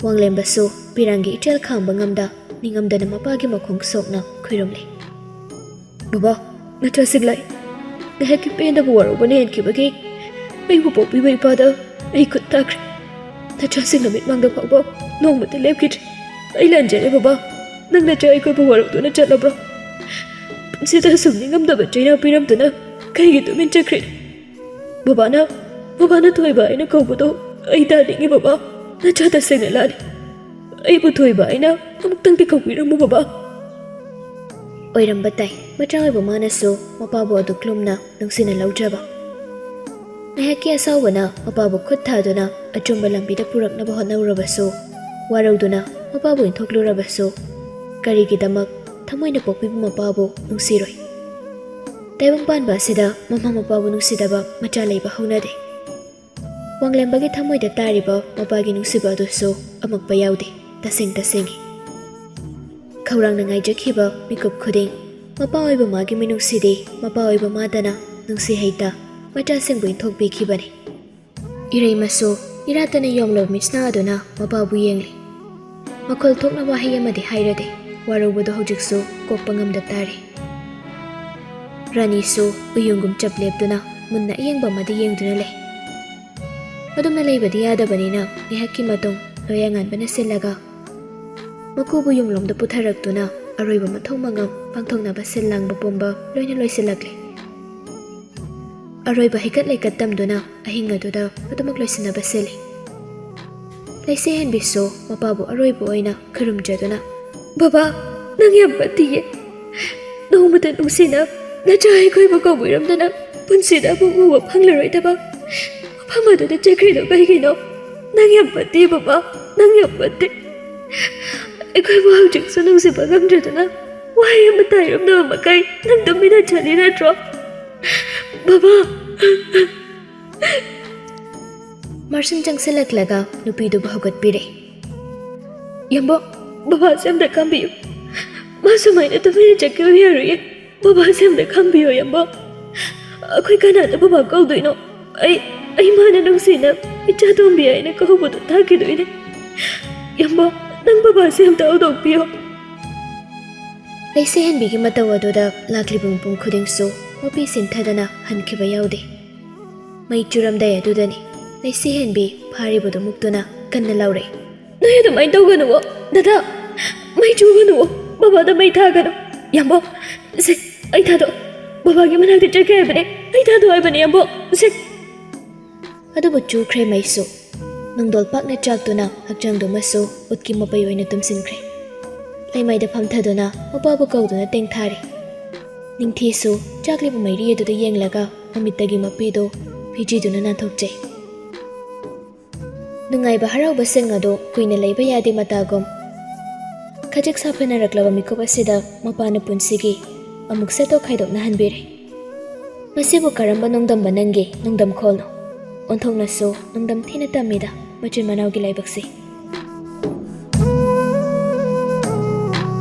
ꯋꯥꯡꯂꯦꯝꯕꯁꯨ ꯄꯤꯔꯥꯡꯒꯤ ꯏꯆꯦꯜ ꯈꯥꯡꯕ ꯉꯝꯗ ꯅꯤꯡꯉꯝꯗꯅ ꯃꯄꯥꯒꯤ ꯃꯈꯣꯡ ꯁꯣꯛꯅ ꯈꯨꯔꯨꯝꯂꯦ꯫ "ꯕꯕꯥ, ꯅꯆꯥꯁꯤꯡ ꯂꯥꯛꯏ꯫ ꯉꯥꯏꯍꯥꯛꯀꯤ ꯄꯦꯟꯗꯕ ꯋꯥꯔꯧꯕ ꯅꯩꯍꯟꯈꯤꯕꯒꯤ ꯑꯩꯕꯨ ꯄꯣꯛꯄꯤꯕ ꯏꯄꯥꯗ ꯑꯩ ꯈꯨꯠ ꯊꯥꯈ꯭ꯔꯦ꯫ ꯅꯆꯥꯁꯤꯡꯅ ꯃꯤꯠꯃꯥꯡꯗ ꯐꯥꯎꯕ ꯅꯣꯡꯃꯇ ꯂꯦꯞꯈꯤꯗ꯭ꯔꯦ꯫ ꯑꯩ ꯂꯥꯟꯖꯔꯦ ꯕꯕꯥ꯫ ꯅꯪ ꯅꯆꯥ ꯑꯩꯈꯣꯏꯕꯨ ꯋꯥꯔꯧꯗꯨꯅ ꯆꯠꯂꯕ꯭ꯔꯣ? ꯄꯨꯟꯁꯤꯗ ꯑꯁꯨꯝ ꯅꯤꯡꯉꯝꯗꯕ ꯆꯩꯅꯥ ꯄꯤꯔꯝꯗꯨꯅ ꯀꯩꯒꯤ ꯇꯨꯃꯤꯟ ꯆꯠꯈ꯭ꯔꯤꯅꯣ? ꯕꯕꯥꯅ, ꯕꯕꯥꯅ ꯊꯣꯏꯕ ꯍꯥꯏꯅ ꯀꯧꯕꯗꯣ ꯑꯩ ꯇꯥꯅꯤꯡꯉꯤ ꯕꯕꯥ꯫ ꯅꯆꯥ ꯇꯁꯦꯡꯅ ꯂꯥꯜꯂꯤ꯫ ꯑꯩꯕꯨ ꯊꯣꯏꯕ ꯍꯥꯏꯅ ꯑꯃꯨꯛꯇꯪꯗꯤ ꯀꯧꯕꯤꯔꯝꯃꯨ ꯕꯕꯥ꯫" ꯑꯣꯏꯔꯝꯕ ꯇꯥꯏ, ꯃꯆꯥ ꯑꯣꯏꯕ ꯃꯥꯅꯁꯨ ꯃꯄꯥꯕꯨ ꯑꯗꯨꯛ ꯂꯨꯝꯅ ꯅꯨꯡꯁꯤꯅ ꯂꯧꯖꯕ꯫ ꯉꯥꯏꯍꯥꯛꯀꯤ ꯑꯁꯥꯎꯕꯅ ꯃꯄꯥꯕꯨ ꯈꯨꯠ ꯊꯥꯗꯨꯅ ꯑꯆꯨꯝꯕ ꯂꯝꯕꯤꯗ ꯄꯨꯔꯛꯅꯕ ꯍꯣꯠꯅꯔꯨꯔꯕꯁꯨ, ꯋꯥꯔꯧꯗꯨꯅ ꯃꯄꯥꯕꯨ ꯏꯟꯊꯣꯛꯂꯨꯔꯕꯁꯨ, ꯀꯔꯤꯒꯤꯗꯃꯛ ꯊꯃꯣꯏꯅ ꯄꯣꯛꯄꯤꯕ ꯃꯄꯥꯕꯨ ꯅꯨꯡꯁꯤꯔꯣꯏ? ꯇꯥꯏꯕꯪ ꯄꯥꯟꯕ ꯑꯁꯤꯗ ꯃꯃꯥ ꯃꯄꯥꯕꯨ ꯅꯨꯡꯁꯤꯗꯕ ꯃꯆꯥ ꯂꯩꯕ ꯍꯧꯅꯗꯦ꯫ ꯋꯥꯡꯂꯦꯝꯕꯒꯤ ꯊꯃꯣꯏꯗ ꯇꯥꯔꯤꯕ ꯃꯄꯥꯒꯤ ꯅꯨꯡꯁꯤꯕ ꯑꯗꯨꯁꯨ ꯑꯃꯛꯄ ꯌꯥꯎꯗꯦ, ꯇꯁꯦꯡ ꯇꯁꯦꯡꯉꯤ꯫ ꯈꯧꯔꯥꯡꯅ ꯉꯥꯏꯖꯈꯤꯕ ꯃꯤꯀꯨꯞ ꯈꯨꯗꯤꯡ ꯃꯄꯥ ꯑꯣꯏꯕ ꯃꯥꯒꯤ ꯃꯤꯅꯨꯡꯁꯤꯗꯤ ꯃꯄꯥ ꯑꯣꯏꯕ ꯃꯥꯗꯅ ꯅꯨꯡꯁꯤ ꯍꯩꯇ ꯃꯆꯥꯁꯤꯡꯕꯨ ꯏꯟꯊꯣꯛꯄꯤꯈꯤꯕꯅꯤ꯫ ꯏꯔꯩꯃꯁꯨ ꯏꯔꯥꯠꯇꯅ ꯌꯣꯝꯂꯕ ꯃꯤꯠꯁꯅꯥ ꯑꯗꯨꯅ ꯃꯄꯥꯕꯨ ꯌꯦꯡꯂꯤ꯫ ꯃꯈꯣꯜ ꯊꯣꯛꯅ ꯋꯥꯍꯩ ꯑꯃꯗꯤ ꯍꯥꯏꯔꯗꯦ, ꯋꯥꯔꯧꯕꯗꯨ ꯍꯧꯖꯤꯛꯁꯨ ꯀꯣꯛꯄ ꯉꯝꯗ ꯇꯥꯔꯤ꯫ ꯔꯥꯅꯤꯁꯨ ꯎꯌꯨꯡꯒꯨꯝ ꯆꯞ ꯂꯦꯞꯇꯨꯅ ꯃꯨꯟꯅ ꯑꯌꯦꯡꯕ ꯑꯃꯗ ꯌꯦꯡꯗꯨꯅ ꯂꯩ꯫ ꯑꯗꯨꯝꯅ ꯂꯩꯕꯗꯤ ꯌꯥꯗꯕꯅꯤꯅ ꯉꯥꯏꯍꯥꯛꯀꯤ ꯃꯇꯨꯡ ꯂꯣꯌꯥꯉꯥꯟꯕꯅ ꯁꯤꯜꯂꯒ ꯃꯀꯨꯕꯨ ꯌꯨꯝꯂꯣꯝꯗ ꯄꯨꯊꯔꯛꯇꯨꯅ ꯑꯔꯣꯏꯕ ꯃꯊꯧ ꯃꯉꯝ ꯄꯥꯡꯊꯣꯛꯅꯕ ꯁꯤꯜ ꯂꯥꯡꯕ ꯄꯨꯝꯕ ꯂꯣꯏꯅ ꯂꯣꯏꯁꯤꯜꯂꯛꯂꯦ꯫ ꯑꯔꯣꯏꯕ ꯍꯩꯀꯠ ꯂꯩꯀꯠ ꯇꯝꯗꯨꯅ ꯑꯍꯤꯡ ꯑꯗꯨꯗ ꯑꯗꯨꯃꯛ ꯂꯣꯏꯁꯤꯟꯅꯕ ꯁꯤꯜꯂꯤ꯫ ꯂꯩꯁꯦ ꯍꯦꯟꯕꯤꯁꯨ ꯃꯄꯥꯕꯨ ꯑꯔꯣꯏꯕ ꯑꯣꯏꯅ ꯈꯨꯔꯨꯝꯖꯗꯨꯅ, "ꯕꯕꯥ, ꯅꯪ ꯌꯥꯝ ꯐꯠꯇꯤꯌꯦ꯫ ꯅꯣꯡꯃꯇ ꯅꯨꯡꯁꯤꯅ ꯅꯆꯥ ꯑꯩꯈꯣꯏꯕꯨ ꯀꯧꯕꯤꯔꯝꯗꯅ ꯄꯨꯟꯁꯤꯗ ꯑꯃꯨꯛ ꯎꯕ ꯐꯪꯂꯔꯣꯏꯗꯕ ꯃꯐꯝ ꯑꯗꯨꯗ ꯆꯠꯈ꯭ꯔꯤꯗꯣ ꯀꯩꯒꯤꯅꯣ? ꯅꯪ ꯌꯥꯝ ꯐꯠꯇꯦ ꯕꯕꯥ, ꯅꯪ ꯌꯥꯝ ꯐꯠꯇꯦ꯫ ꯑꯩꯈꯣꯏꯕꯨ ꯍꯧꯖꯤꯛꯁꯨ ꯅꯨꯡꯁꯤꯕ ꯉꯝꯗ꯭ꯔꯗꯨꯅ ꯋꯥꯍꯩ ꯑꯃꯇ ꯍꯥꯏꯔꯝꯗꯕ ꯃꯈꯩ ꯅꯪ ꯇꯨꯃꯤꯟꯅ ꯆꯠꯂꯤ ꯅꯠꯇ꯭ꯔꯣ? ꯕꯕꯥ!" ꯃꯥꯔꯁꯟ ꯆꯪꯁꯤꯜꯂꯛꯂꯒ ꯅꯨꯄꯤꯗꯨꯕꯨ ꯍꯧꯒꯠꯄꯤꯔꯦ꯫ "ꯌꯥꯝꯕꯣ, ꯕꯕꯥꯁꯦ ꯑꯝꯇ ꯈꯥꯝꯕꯤꯌꯨ꯫ ꯃꯥ ꯁꯨꯃꯥꯏꯅ ꯇꯨꯃꯤꯟꯅ ꯆꯠꯈꯤꯕ ꯌꯥꯔꯣꯏꯌꯦ꯫ ꯕꯕꯥꯁꯦ ꯑꯝꯇ ꯈꯥꯝꯕꯤꯌꯣ, ꯌꯥꯝꯕꯣ꯫ ꯑꯩꯈꯣꯏ ꯀꯅꯥꯗ ꯕꯕꯥ ꯀꯧꯗꯣꯏꯅꯣ? ꯑꯩ, ꯑꯩ ꯃꯥꯅ ꯅꯨꯡꯁꯤꯅ ꯏꯆꯥ ꯇꯣꯝꯕꯤ ꯍꯥꯏꯅ ꯀꯧꯕꯗꯣ ꯇꯥꯈꯤꯗꯣꯏꯅꯦ꯫ ꯌꯥꯝꯕꯣ, ꯅꯪ ꯕꯕꯥꯁꯦ ꯑꯝꯇ ꯍꯧꯗꯣꯛꯄꯤꯌꯣ꯫" ꯂꯩꯁꯦ ꯍꯦꯟꯕꯤꯒꯤ ꯃꯇꯧ ꯑꯗꯨꯗ ꯂꯥꯛꯂꯤꯕ ꯃꯤꯄꯨꯝ ꯈꯨꯗꯤꯡꯁꯨ ꯃꯄꯤ ꯁꯤꯟꯊꯗꯅ ꯍꯟꯈꯤꯕ ꯌꯥꯎꯗꯦ꯫ ꯃꯩ ꯆꯨꯔꯝꯗꯥꯏ ꯑꯗꯨꯗꯅꯤ ꯂꯩꯁꯦ ꯍꯦꯟꯕꯤ ꯐꯥꯔꯤꯕꯗꯨ ꯃꯨꯛꯇꯨꯅ ꯀꯟꯅ ꯂꯥꯎꯔꯛꯏ꯫ "ꯅꯣꯏ ꯑꯗꯨꯃꯥꯏꯅ ꯇꯧꯒꯅꯨꯋꯣ, ꯗꯗꯥ꯫ ꯃꯩ ꯆꯨꯒꯅꯨꯋꯣ, ꯕꯕꯥꯗ ꯃꯩ ꯊꯥꯒꯅꯨ꯫ ꯌꯥꯝꯕꯣ, ꯁꯦ, ꯑꯩ ꯊꯥꯗꯣꯛ꯫ ꯕꯕꯥꯒꯤ ꯃꯅꯥꯛꯇ ꯆꯠꯀꯦ ꯍꯥꯏꯕꯅꯦ, ꯑꯩ ꯊꯥꯗꯣꯛ ꯍꯥꯏꯕꯅꯦ, ꯌꯥꯝꯕꯣ, ꯁꯦ꯫" ꯑꯗꯨꯕꯨ ꯆꯨꯈ꯭ꯔꯦ ꯃꯩꯁꯨ꯫ ꯃꯪꯗꯣꯜ ꯄꯥꯛꯅ ꯆꯥꯛꯇꯨꯅ ꯍꯛꯆꯥꯡꯗꯨꯃꯁꯨ ꯎꯠꯀꯤ ꯃꯄꯩ ꯑꯣꯏꯅ ꯇꯨꯝꯁꯤꯟꯈ꯭ꯔꯦ꯫ ꯂꯩꯃꯥꯏꯗ ꯐꯝꯊꯗꯨꯅ ꯃꯄꯥꯕꯨ ꯀꯧꯗꯨꯅ ꯇꯦꯡꯊꯥꯔꯤ꯫ ꯅꯤꯡꯊꯤꯁꯨ ꯆꯥꯛꯂꯤꯕ ꯃꯩꯔꯤ ꯑꯗꯨꯗ ꯌꯦꯡꯂꯒ ꯃꯃꯤꯠꯇꯒꯤ ꯃꯄꯤꯗꯨ ꯐꯤꯖꯤꯗꯨꯅ ꯅꯥꯟꯊꯣꯛꯆꯩ꯫ ꯅꯨꯡꯉꯥꯏꯕ ꯍꯔꯥꯎꯕꯁꯤꯡ ꯑꯗꯨ ꯀꯨꯏꯅ ꯂꯩꯕ ꯌꯥꯗꯦ ꯃꯇꯥꯒꯨꯝ꯫ ꯈꯖꯤꯛ ꯁꯥꯐꯅꯔꯛꯂꯕ ꯃꯤꯀꯨꯞ ꯑꯁꯤꯗ ꯃꯄꯥꯅ ꯄꯨꯟꯁꯤꯒꯤ ꯑꯃꯨꯛ ꯁꯠꯇꯣꯛ ꯈꯥꯏꯗꯣꯛꯅꯍꯟꯕꯤꯔꯦ꯫ ꯃꯁꯤꯕꯨ ꯀꯔꯝꯕ ꯅꯣꯡꯗꯝꯕ ꯅꯪꯒꯤ ꯅꯣꯡꯗꯝꯈꯣꯜꯅꯣ? ꯑꯣꯟꯊꯣꯛꯅꯁꯨ ꯅꯣꯡꯗꯝ ꯊꯤꯅ ꯇꯝꯃꯤꯗ ꯃꯆꯤꯟ ꯃꯅꯥꯎꯒꯤ ꯂꯥꯏꯕꯛꯁꯤ꯫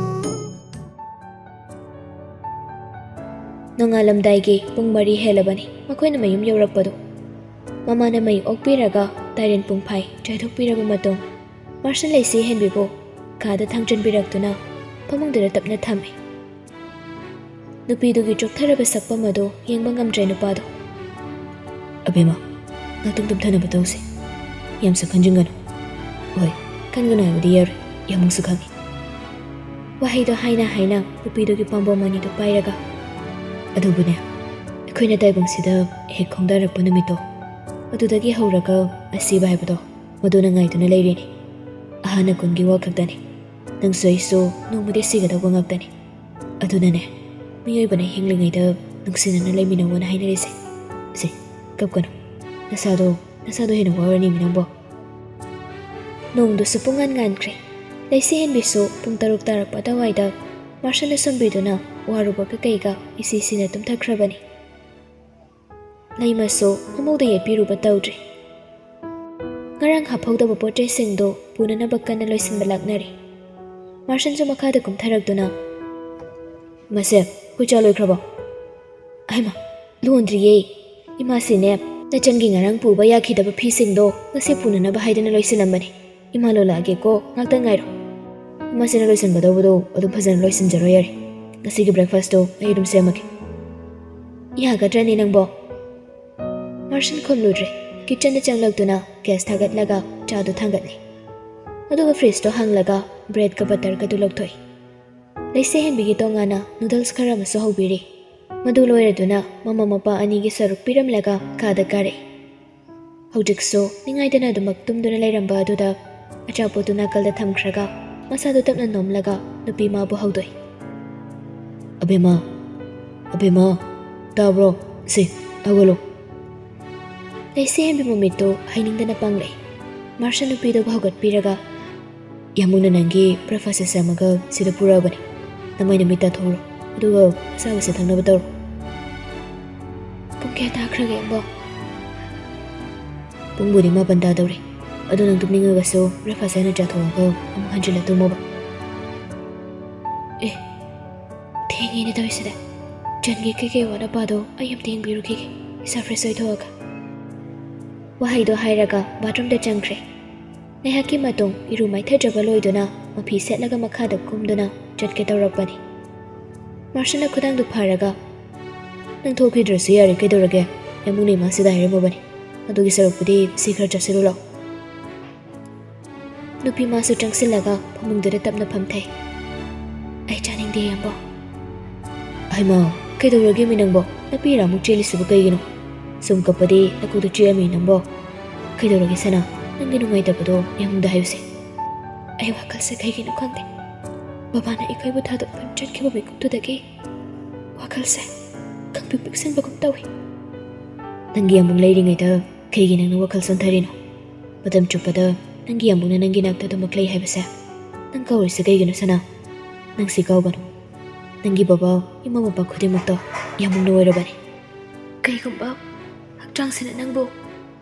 ꯅꯣꯡꯉꯥꯜꯂꯝꯗꯥꯏꯒꯤ ꯄꯨꯡ ꯃꯔꯤ ꯍꯦꯜꯂꯕꯅꯤ ꯃꯈꯣꯏꯅ ꯃꯌꯨꯝ ꯌꯧꯔꯛꯄꯗꯨ꯫ ꯃꯃꯥꯅ ꯃꯩ ꯑꯣꯛꯄꯤꯔꯒ ꯇꯥꯏꯔꯦꯟ ꯄꯨꯡꯐꯥꯏ ꯆꯥꯏꯊꯣꯛꯄꯤꯔꯕ ꯃꯇꯨꯡ, ꯃꯥꯔꯁꯟ ꯂꯩꯁꯤ ꯍꯦꯟꯕꯤꯕꯨ ꯀꯥꯗ ꯊꯥꯡꯖꯟꯕꯤꯔꯛꯇꯨꯅ ꯐꯃꯨꯡꯗꯨꯗ ꯇꯞꯅ ꯊꯝꯃꯤ꯫ ꯅꯨꯄꯤꯗꯨꯒꯤ ꯆꯣꯛꯊꯔꯕ ꯁꯛꯐꯝ ꯑꯗꯨ ꯌꯦꯡꯕ ꯉꯝꯗ꯭ꯔꯦ ꯅꯨꯄꯥꯗꯣ꯫ "ꯑꯕꯦꯝꯃ, ꯉꯥꯛꯇꯪ ꯇꯨꯝꯊꯅꯕ ꯇꯧꯁꯦ꯫ ꯌꯥꯝꯁꯨ ꯈꯟꯖꯤꯟꯒꯅꯨ꯫" "ꯍꯣꯏ, ꯀꯟꯒꯅꯨ ꯍꯥꯏꯕꯗꯤ ꯌꯥꯔꯣꯏ, ꯌꯥꯝꯃꯨꯡꯁꯨ ꯈꯪꯉꯤ꯫" ꯋꯥꯍꯩꯗꯣ ꯍꯥꯏꯅ ꯍꯥꯏꯅ ꯅꯨꯄꯤꯗꯨꯒꯤ ꯄꯥꯝꯕꯣꯝ ꯑꯅꯤꯗꯨ ꯄꯥꯏꯔꯒ, "ꯑꯗꯨꯕꯨꯅꯦ, ꯑꯩꯈꯣꯏꯅ ꯇꯥꯏꯕꯪꯁꯤꯗ ꯍꯦꯛ ꯈꯣꯡꯗꯥꯔꯛꯄ ꯅꯨꯃꯤꯠꯇꯣ, ꯑꯗꯨꯗꯒꯤ ꯍꯧꯔꯒ ꯑꯁꯤꯕ ꯍꯥꯏꯕꯗꯣ ꯃꯗꯨꯅ ꯉꯥꯏꯗꯨꯅ ꯂꯩꯔꯤꯅꯤ꯫ ꯑꯍꯥꯟ ꯑꯀꯣꯟꯒꯤ ꯋꯥ ꯈꯛꯇꯅꯤ꯫ ꯅꯪꯁꯨ ꯑꯩꯁꯨ ꯅꯣꯡꯃꯗꯤ ꯁꯤꯒꯗꯧꯕ ꯉꯥꯛꯇꯅꯤ꯫ ꯑꯗꯨꯅꯅꯦ, ꯃꯤꯑꯣꯏꯕꯅ ꯍꯤꯡꯂꯤꯉꯩꯗ ꯅꯨꯡꯁꯤꯅꯅ ꯂꯩꯃꯤꯟꯅꯧꯑꯣꯅ ꯍꯥꯏꯅꯔꯤꯁꯦ꯫ ꯁꯦ, ꯀꯞꯀꯅꯨ꯫ ꯅꯁꯥꯗꯣ, ꯅꯁꯥꯗꯣ ꯍꯦꯟꯅ ꯋꯥꯔꯅꯤꯃꯤ ꯅꯪꯕꯣ꯫" ꯅꯣꯡꯗꯨꯁꯨ ꯄꯨꯡꯉꯥꯟ ꯉꯥꯟꯈ꯭ꯔꯦ꯫ ꯂꯩꯁꯤ ꯍꯦꯟꯕꯤꯁꯨ ꯄꯨꯡ ꯇꯔꯨꯛ ꯇꯥꯔꯛꯄ ꯑꯗꯨꯋꯥꯏꯗ ꯃꯥꯔꯁꯟꯅ ꯁꯣꯝꯕꯤꯗꯨꯅ ꯋꯥꯔꯨꯕ ꯀꯩꯀꯩꯒ ꯏꯁꯤ ꯁꯤꯅ ꯇꯨꯝꯊꯈ꯭ꯔꯕꯅꯤ꯫ ꯂꯩꯃꯁꯨ ꯃꯃꯧꯗ ꯌꯦꯠꯄꯤꯔꯨꯕ ꯇꯧꯗ꯭ꯔꯦ꯫ ꯉꯔꯥꯡ ꯍꯥꯞꯍꯧꯗꯕ ꯄꯣꯠ ꯆꯩꯁꯤꯡꯗꯣ ꯄꯨꯅꯅꯕ ꯀꯟꯅ ꯂꯣꯏꯁꯤꯟꯕ ꯂꯥꯛꯅꯔꯤ꯫ ꯃꯥꯔꯁꯟꯁꯨ ꯃꯈꯥꯗ ꯀꯨꯝꯊꯔꯛꯇꯨꯅ, "ꯃꯁꯦ, ꯑꯩꯈꯣꯏ ꯆꯥ ꯂꯣꯏꯈ꯭ꯔꯕꯣ?" "ꯍꯩꯃꯥ, ꯂꯣꯟꯗ꯭ꯔꯤꯌꯦ꯫ ꯏꯃꯥꯁꯤꯅꯦ, ꯅꯆꯟꯒꯤ ꯉꯔꯥꯡ ꯄꯨꯕ ꯌꯥꯈꯤꯗꯕ ꯐꯤꯁꯤꯡꯗꯣ ꯉꯁꯤ ꯄꯨꯅꯅꯕ ꯍꯥꯏꯗꯅ ꯂꯣꯏꯁꯤꯜꯂꯝꯕꯅꯤ꯫ ꯏꯃꯥ ꯂꯣꯜꯂꯛꯑꯒꯦꯀꯣ, ꯉꯥꯛꯇꯪ ꯉꯥꯏꯔꯣ꯫ ꯏꯃꯥꯁꯤꯅ ꯂꯣꯏꯁꯤꯟꯒꯗꯧꯕꯗꯣ ꯑꯗꯨꯝ ꯐꯖꯅ ꯂꯣꯏꯁꯤꯟꯖꯔꯣ ꯌꯥꯔꯦ꯫ ꯉꯁꯤꯒꯤ breakfastꯇꯣ ꯑꯩ ꯑꯗꯨꯝ ꯁꯦꯝꯃꯒꯦ꯫" "ꯌꯥꯒꯗ꯭ꯔꯅꯦ ꯅꯪꯕꯣ?" ꯃꯥꯔꯁꯟ ꯈꯨꯝꯂꯨꯗ꯭ꯔꯦ꯫ ꯀꯤꯠꯆꯟꯗ ꯆꯪꯂꯛꯇꯨꯅ ꯒ꯭ꯌꯥꯁ ꯊꯥꯒꯠꯂꯒ ꯆꯥꯗꯨ ꯊꯥꯡꯒꯠꯂꯤ꯫ ꯑꯗꯨꯒ ꯐ꯭ꯔꯤꯖꯇꯣ ꯍꯥꯡꯂꯒ ꯕ꯭ꯔꯦꯗꯀ ꯕꯇꯔꯒꯗꯨ ꯂꯧꯊꯣꯛꯏ꯫ ꯂꯩꯁꯦ ꯍꯦꯟꯕꯤꯒꯤ ꯇꯣꯉꯥꯟꯅ ꯅꯨꯗꯜꯁ ꯈꯔ ꯑꯃꯁꯨ ꯍꯧꯕꯤꯔꯤ꯫ ꯃꯗꯨ ꯂꯣꯏꯔꯗꯨꯅ ꯃꯃꯥ ꯃꯄꯥ ꯑꯅꯤꯒꯤ ꯁꯔꯨꯛ ꯄꯤꯔꯝꯂꯒ ꯀꯥꯗ ꯀꯥꯔꯛꯏ꯫ ꯍꯧꯖꯤꯛꯁꯨ ꯅꯤꯡꯉꯥꯏꯗꯅ ꯑꯗꯨꯃꯛ ꯇꯨꯝꯗꯨꯅ ꯂꯩꯔꯝꯕ ꯑꯗꯨꯗ ꯑꯆꯥꯄꯣꯠꯇꯨ ꯅꯥꯀꯜꯗ ꯊꯝꯈ꯭ꯔꯒ ꯃꯁꯥꯗꯨ ꯇꯞꯅ ꯅꯣꯝꯂꯒ ꯅꯨꯄꯤ ꯃꯥꯕꯨ ꯍꯧꯗꯣꯛꯏ꯫ "ꯑꯕꯦꯝꯃ, ꯑꯕꯦꯝꯃ, ꯇꯥꯕ꯭ꯔꯣ? ꯁꯦ, ꯍꯧꯒꯠꯂꯣ꯫" ꯂꯩꯁꯦ ꯍꯦꯟꯕꯤ ꯃꯃꯤꯠꯇꯨ ꯍꯩꯅꯤꯡꯗꯅ ꯄꯥꯡꯂꯛꯏ꯫ ꯃꯥꯔꯁꯟ ꯅꯨꯄꯤꯗꯨꯕꯨ ꯍꯧꯒꯠꯄꯤꯔꯒ, "ꯌꯥꯝꯕꯨꯡꯅ ꯅꯪꯒꯤ breakfastꯁꯦ ꯁꯦꯝꯃꯒ ꯁꯤꯗ ꯄꯨꯔꯛꯑꯕꯅꯤ꯫ ꯅꯃꯥꯏ ꯅꯃꯤꯠ ꯇꯥꯊꯣꯛꯎꯔꯣ, ꯑꯗꯨꯒ ꯑꯁꯥꯕꯁꯦ ꯊꯛꯅꯕ ꯇꯧꯔꯣ꯫" "ꯄꯨꯡ ꯀꯌꯥ ꯇꯥꯈ꯭ꯔꯒꯦ, ꯑꯕꯣꯛ?" "ꯄꯨꯡꯕꯨꯗꯤ ꯃꯥꯄꯟ ꯇꯥꯗꯧꯔꯦ꯫ ꯑꯗꯣ ꯅꯪ ꯇꯨꯝꯅꯤꯡꯉꯒꯁꯨ breakfast ꯍꯥꯟꯅ ꯆꯥꯊꯣꯛꯑꯒ ꯑꯃꯨꯛ ꯍꯟꯖꯤꯜꯂ ꯇꯨꯝꯃꯣꯕ꯫" "ꯑꯦ, ꯊꯦꯡꯉꯦꯅꯦ ꯇꯧꯔꯤꯁꯤꯗ꯫ ꯆꯟꯒꯤ ꯀꯩꯀꯩ ꯑꯋꯥꯠ ꯑꯄꯥꯗꯣ ꯑꯩ ꯑꯝꯇ ꯌꯦꯡꯕꯤꯔꯨꯈꯤꯒꯦ꯫ ꯏꯁꯥ fresh ꯑꯣꯏꯊꯣꯛꯑꯒ꯫" ꯋꯥꯍꯩꯗꯣ ꯍꯥꯏꯔꯒ bathroomꯗ ꯆꯪꯈ꯭ꯔꯦ꯫ ꯉꯥꯏꯍꯥꯛꯀꯤ ꯃꯇꯨꯡ ꯏꯔꯨ ꯃꯥꯏꯊꯖꯕ ꯂꯣꯏꯗꯨꯅ ꯃꯐꯤ ꯁꯦꯠꯂꯒ ꯃꯈꯥꯗ ꯀꯨꯝꯗꯨꯅ ꯆꯠꯀꯦ ꯇꯧꯔꯛꯄꯅꯤ꯫ ꯃꯥꯔꯁꯟꯅ ꯈꯨꯗꯥꯡꯗꯨ ꯐꯥꯔꯒ, "ꯅꯪ ꯊꯣꯛꯈꯤꯗ꯭ꯔꯁꯨ ꯌꯥꯔꯦ, ꯀꯩꯗꯧꯔꯒꯦ? ꯌꯥꯝꯕꯨꯡꯅ ꯏꯃꯥꯁꯤꯗ ꯍꯥꯏꯔꯝꯃꯕꯅꯤ꯫ ꯑꯗꯨꯒꯤ ꯁꯔꯨꯛꯄꯨꯗꯤ ꯁꯤ ꯈꯔ ꯆꯥꯁꯤꯜꯂꯨ ꯂꯥꯎ꯫" ꯅꯨꯄꯤ ꯃꯥꯁꯨ ꯆꯪꯁꯤꯜꯂꯒ ꯐꯃꯨꯡꯗꯨꯗ ꯇꯞꯅ ꯐꯝꯊꯩ꯫ "ꯑꯩ ꯆꯥꯅꯤꯡꯗꯦ, ꯏꯌꯥꯝꯕ꯫" "ꯍꯩꯃꯥ, ꯀꯩꯗꯧꯔꯒꯦ ꯃꯤ ꯅꯪꯕꯣ? ꯅꯄꯤ ꯏꯔꯥꯃꯨꯛ ꯆꯦꯜꯂꯤꯁꯤꯕꯨ ꯀꯩꯒꯤꯅꯣ? ꯁꯨꯝ ꯀꯞꯄꯗꯤ ꯅꯀꯣꯛꯇ ꯆꯤꯛꯑꯝꯃꯤ ꯅꯪꯕꯣ꯫ ꯀꯩꯗꯧꯔꯒꯦ ꯁꯅꯥ? ꯅꯪꯒꯤ ꯅꯨꯡꯉꯥꯏꯇꯕꯗꯣ ꯏꯌꯥꯝꯕꯗ ꯍꯥꯏꯌꯨꯁꯦ꯫" "ꯑꯩ ꯋꯥꯈꯜꯁꯦ ꯀꯩꯒꯤꯅꯣ ꯈꯪꯗꯦ꯫ ꯕꯕꯥꯅ ꯑꯩꯈꯣꯏꯕꯨ ꯊꯥꯗꯣꯛꯄ ꯆꯠꯈꯤꯕ ꯃꯤꯀꯨꯞꯇꯨꯗꯒꯤ ꯋꯥꯈꯜꯁꯦ ꯈꯪꯄꯤꯛ ꯄꯤꯛꯁꯤꯟꯕꯒꯨꯝ ꯇꯧꯏ꯫" "ꯅꯪꯒꯤ ꯏꯌꯥꯝꯕꯨꯡ ꯂꯩꯔꯤꯉꯩꯗ ꯀꯩꯒꯤ ꯅꯪꯅ ꯋꯥꯈꯜ ꯁꯣꯟꯊꯔꯤꯅꯣ? ꯃꯇꯝ ꯆꯨꯞꯄꯗ ꯅꯪꯒꯤ ꯏꯌꯥꯝꯕꯨꯡꯅ ꯅꯪꯒꯤ ꯅꯥꯛꯇ ꯑꯗꯨꯃꯛ ꯂꯩ ꯍꯥꯏꯕꯁꯦ ꯅꯪ ꯀꯥꯎꯔꯤꯁꯦ ꯀꯩꯒꯤꯅꯣ ꯁꯅꯥ? ꯅꯪꯁꯤ ꯀꯥꯎꯒꯅꯨ꯫ ꯅꯪꯒꯤ ꯕꯕꯥ, ꯏꯃꯥ ꯃꯄꯥ ꯈꯨꯗꯤꯡꯃꯛꯇꯣ ꯏꯌꯥꯝꯕꯨꯡꯅ ꯑꯣꯏꯔꯕꯅꯤ꯫" "ꯀꯩꯒꯨꯝꯕ ꯍꯛꯆꯥꯡꯁꯤꯅ ꯅꯪꯕꯨ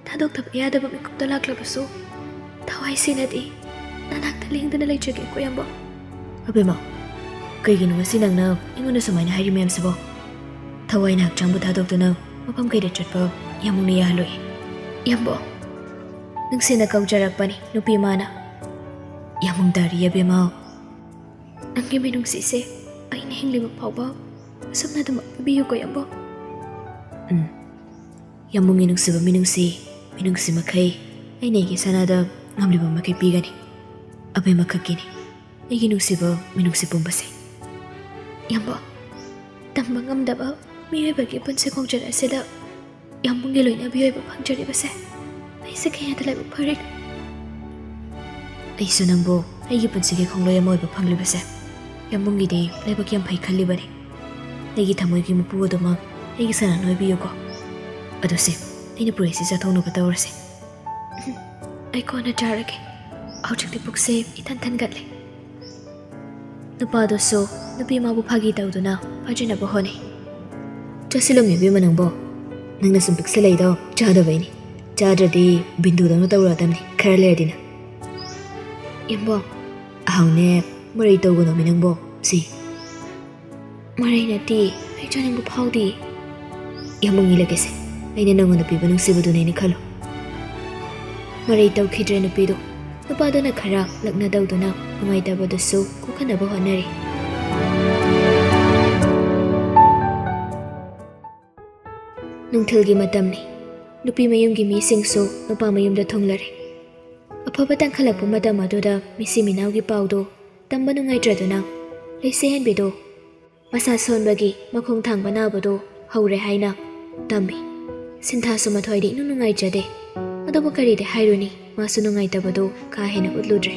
ꯊꯥꯗꯣꯛꯇꯕ ꯌꯥꯗꯕ ꯃꯤꯀꯨꯞꯇ ꯂꯥꯛꯂꯕꯁꯨ, ꯊꯋꯥꯏꯁꯤꯅꯗꯤ ꯅꯅꯥꯛꯇ ꯂꯦꯡꯗꯅ ꯂꯩꯖꯒꯦꯀꯣ, ꯏꯌꯥꯝꯕ꯫" "ꯑꯕꯦꯝꯃ, ꯀꯩꯒꯤꯅꯣ ꯉꯁꯤ ꯅꯪꯅ ꯑꯩꯉꯣꯟꯗ ꯁꯨꯃꯥꯏꯅ ꯍꯥꯏꯔꯤ ꯃꯌꯥꯝꯁꯤꯕꯣ? ꯊꯋꯥꯏꯅ ꯍꯛꯆꯥꯡꯕꯨ ꯊꯥꯗꯣꯛꯇꯨꯅ ꯃꯐꯝ ꯀꯩꯗ ꯆꯠꯄ ꯏꯌꯥꯝꯕꯨꯡꯅ ꯌꯥꯍꯜꯂꯣꯏ꯫" "ꯏꯌꯥꯝꯕ, ꯅꯨꯡꯁꯤꯅ ꯀꯧꯖꯔꯛꯄꯅꯤ ꯅꯨꯄꯤ ꯃꯥꯅ꯫" "ꯏꯌꯥꯝꯕꯨꯡ ꯇꯥꯔꯤ, ꯑꯕꯦꯝꯃ꯫ ꯅꯪꯒꯤ ꯃꯤꯅꯨꯡꯁꯤꯁꯦ ꯑꯩꯅ ꯍꯤꯡꯂꯤꯕ ꯐꯥꯎꯕ ꯑꯁꯨꯝꯅ ꯑꯗꯨꯃꯛ ꯄꯤꯕꯤꯌꯨꯀꯣ, ꯏꯌꯥꯝꯕ꯫" "ꯎꯝ, ꯏꯌꯥꯝꯕꯨꯡꯒꯤ ꯅꯨꯡꯁꯤꯕ ꯃꯤꯅꯨꯡꯁꯤ, ꯃꯤꯅꯨꯡꯁꯤ ꯃꯈꯩ ꯑꯩꯅ ꯑꯩꯒꯤ ꯁꯅꯥꯗ ꯉꯝꯂꯤꯕ ꯃꯈꯩ ꯄꯤꯒꯅꯤ꯫ ꯑꯕꯦꯝꯃ ꯈꯛꯀꯤꯅꯤ ꯑꯩꯒꯤ ꯅꯨꯡꯁꯤꯕ ꯃꯤꯅꯨꯡꯁꯤ ꯄꯨꯝꯕꯁꯦ꯫" "ꯏꯌꯥꯝꯕ, ꯇꯝꯕ ꯉꯝꯗꯕ ꯃꯤꯑꯣꯏꯕꯒꯤ ꯄꯨꯟꯁꯤ ꯈꯣꯡꯆꯠ ꯑꯁꯤꯗ ꯏꯌꯥꯝꯕꯨꯡꯒꯤ ꯂꯣꯏꯅꯕꯤ ꯑꯣꯏꯕ ꯐꯪꯖꯔꯤꯕꯁꯦ ꯑꯩꯁꯦ ꯀꯌꯥꯗ ꯂꯥꯏꯕꯛ ꯐꯔꯦ꯫" "ꯑꯩꯁꯨ ꯅꯪꯕꯨ ꯑꯩꯒꯤ ꯄꯨꯟꯁꯤꯒꯤ ꯈꯣꯡꯂꯣꯏ ꯑꯃ ꯑꯣꯏꯕ ꯐꯪꯂꯤꯕꯁꯦ ꯏꯌꯥꯝꯕꯨꯡꯒꯤꯗꯤ ꯂꯥꯏꯕꯛ ꯌꯥꯝ ꯐꯩ ꯈꯜꯂꯤꯕꯅꯤ꯫ ꯑꯩꯒꯤ ꯊꯃꯣꯏꯒꯤ ꯃꯄꯨ ꯑꯗꯨꯃꯛ ꯑꯩꯒꯤ ꯁꯅꯥꯅ ꯑꯣꯏꯕꯤꯌꯨꯀꯣ꯫ ꯑꯗꯨ ꯁꯦ, ꯑꯩꯅ ꯄꯨꯔꯛꯏꯁꯤ ꯆꯥꯊꯣꯛꯅꯕ ꯇꯧꯔꯁꯦ꯫" "ꯑꯩ ꯀꯣꯟꯅ ꯆꯥꯔꯒꯦ꯫ ꯍꯧꯖꯤꯛꯇꯤ ꯄꯨꯛꯁꯦ ꯏꯊꯟ ꯊꯟꯒꯠꯂꯦ꯫" ꯅꯨꯄꯥꯗꯨꯁꯨ ꯅꯨꯄꯤ ꯃꯥꯕꯨ ꯐꯥꯒꯤ ꯇꯧꯗꯨꯅ ꯐꯥꯖꯤꯟꯅꯕ ꯍꯣꯠꯅꯩ꯫ "ꯆꯥꯁꯤꯜꯂꯝꯃꯤ ꯏꯕꯦꯝꯃ ꯅꯪꯕꯣ꯫ ꯅꯪꯅ ꯁꯨꯝ ꯄꯤꯛꯁꯜꯂꯛꯏꯗꯣ ꯆꯥꯗꯕꯩꯅꯤ꯫ ꯆꯥꯗ꯭ꯔꯗꯤ ꯕꯤꯟꯗꯨꯗꯧꯅ ꯇꯧꯔꯛꯑꯗꯕꯅꯤ ꯈꯔ ꯂꯩꯔꯗꯤꯅ꯫" "ꯏꯌꯥꯝꯕ꯫" "ꯑꯍꯥꯎꯅꯦ, ꯃꯔꯩ ꯇꯧꯒꯅꯣꯃꯤ ꯅꯪꯕꯣ꯫ ꯁꯤ ꯃꯔꯩ ꯅꯠꯇꯦ, ꯑꯩ ꯆꯥꯅꯤꯡꯕ ꯐꯥꯎꯗꯦ꯫" "ꯏꯌꯥꯝꯕꯨꯡ ꯏꯜꯂꯒꯦꯁꯦ, ꯑꯩꯅ ꯅꯪꯉꯣꯟꯗ ꯄꯤꯕ ꯅꯨꯡꯁꯤꯕꯗꯨꯅꯦꯅ ꯈꯜꯂꯣ꯫" ꯃꯔꯩ ꯇꯧꯈꯤꯗ꯭ꯔꯦ ꯅꯨꯄꯤꯗꯣ꯫ ꯅꯨꯄꯥꯗꯨꯅ ꯈꯔ ꯂꯛꯅ ꯇꯧꯗꯨꯅ ꯅꯨꯡꯉꯥꯏꯇꯕꯗꯨꯁꯨ ꯀꯣꯛꯍꯟꯅꯕ ꯍꯣꯠꯅꯔꯤ꯫ ꯅꯨꯡꯊꯤꯜꯒꯤ ꯃꯇꯝꯅꯤ꯫ ꯅꯨꯄꯤ ꯃꯌꯨꯝꯒꯤ ꯃꯤꯁꯤꯡꯁꯨ ꯅꯨꯄꯥ ꯃꯌꯨꯝꯗ ꯊꯨꯡꯂꯔꯦ꯫ ꯑꯐꯕ ꯇꯥꯟꯈꯠꯂꯛꯄ ꯃꯇꯝ ꯑꯗꯨꯗ ꯃꯤꯁꯤ ꯃꯤꯅꯥꯎꯒꯤ ꯄꯥꯎꯗꯨ ꯇꯝꯕ ꯅꯨꯡꯉꯥꯏꯇ꯭ꯔꯗꯨꯅ ꯂꯩꯁꯦꯍꯟꯕꯤꯗꯨ ꯃꯁꯥ ꯁꯣꯟꯕꯒꯤ ꯃꯈꯣꯡ ꯊꯥꯡꯕ ꯅꯥꯕꯗꯨ ꯍꯧꯔꯦ ꯍꯥꯏꯅ ꯇꯝꯃꯤ꯫ ꯁꯤꯟꯊꯥꯁꯨ ꯃꯊ꯭ꯋꯥꯏꯗꯤ ꯏꯅꯨꯡ ꯅꯨꯡꯉꯥꯏꯖꯗꯦ꯫ ꯑꯗꯨꯕꯨ ꯀꯔꯤꯗꯤ ꯍꯥꯏꯔꯨꯅꯤ, ꯃꯥꯁꯨ ꯅꯨꯡꯉꯥꯏꯇꯕꯗꯨ ꯀꯥ ꯍꯦꯟꯅ ꯎꯠꯂꯨꯗ꯭ꯔꯦ꯫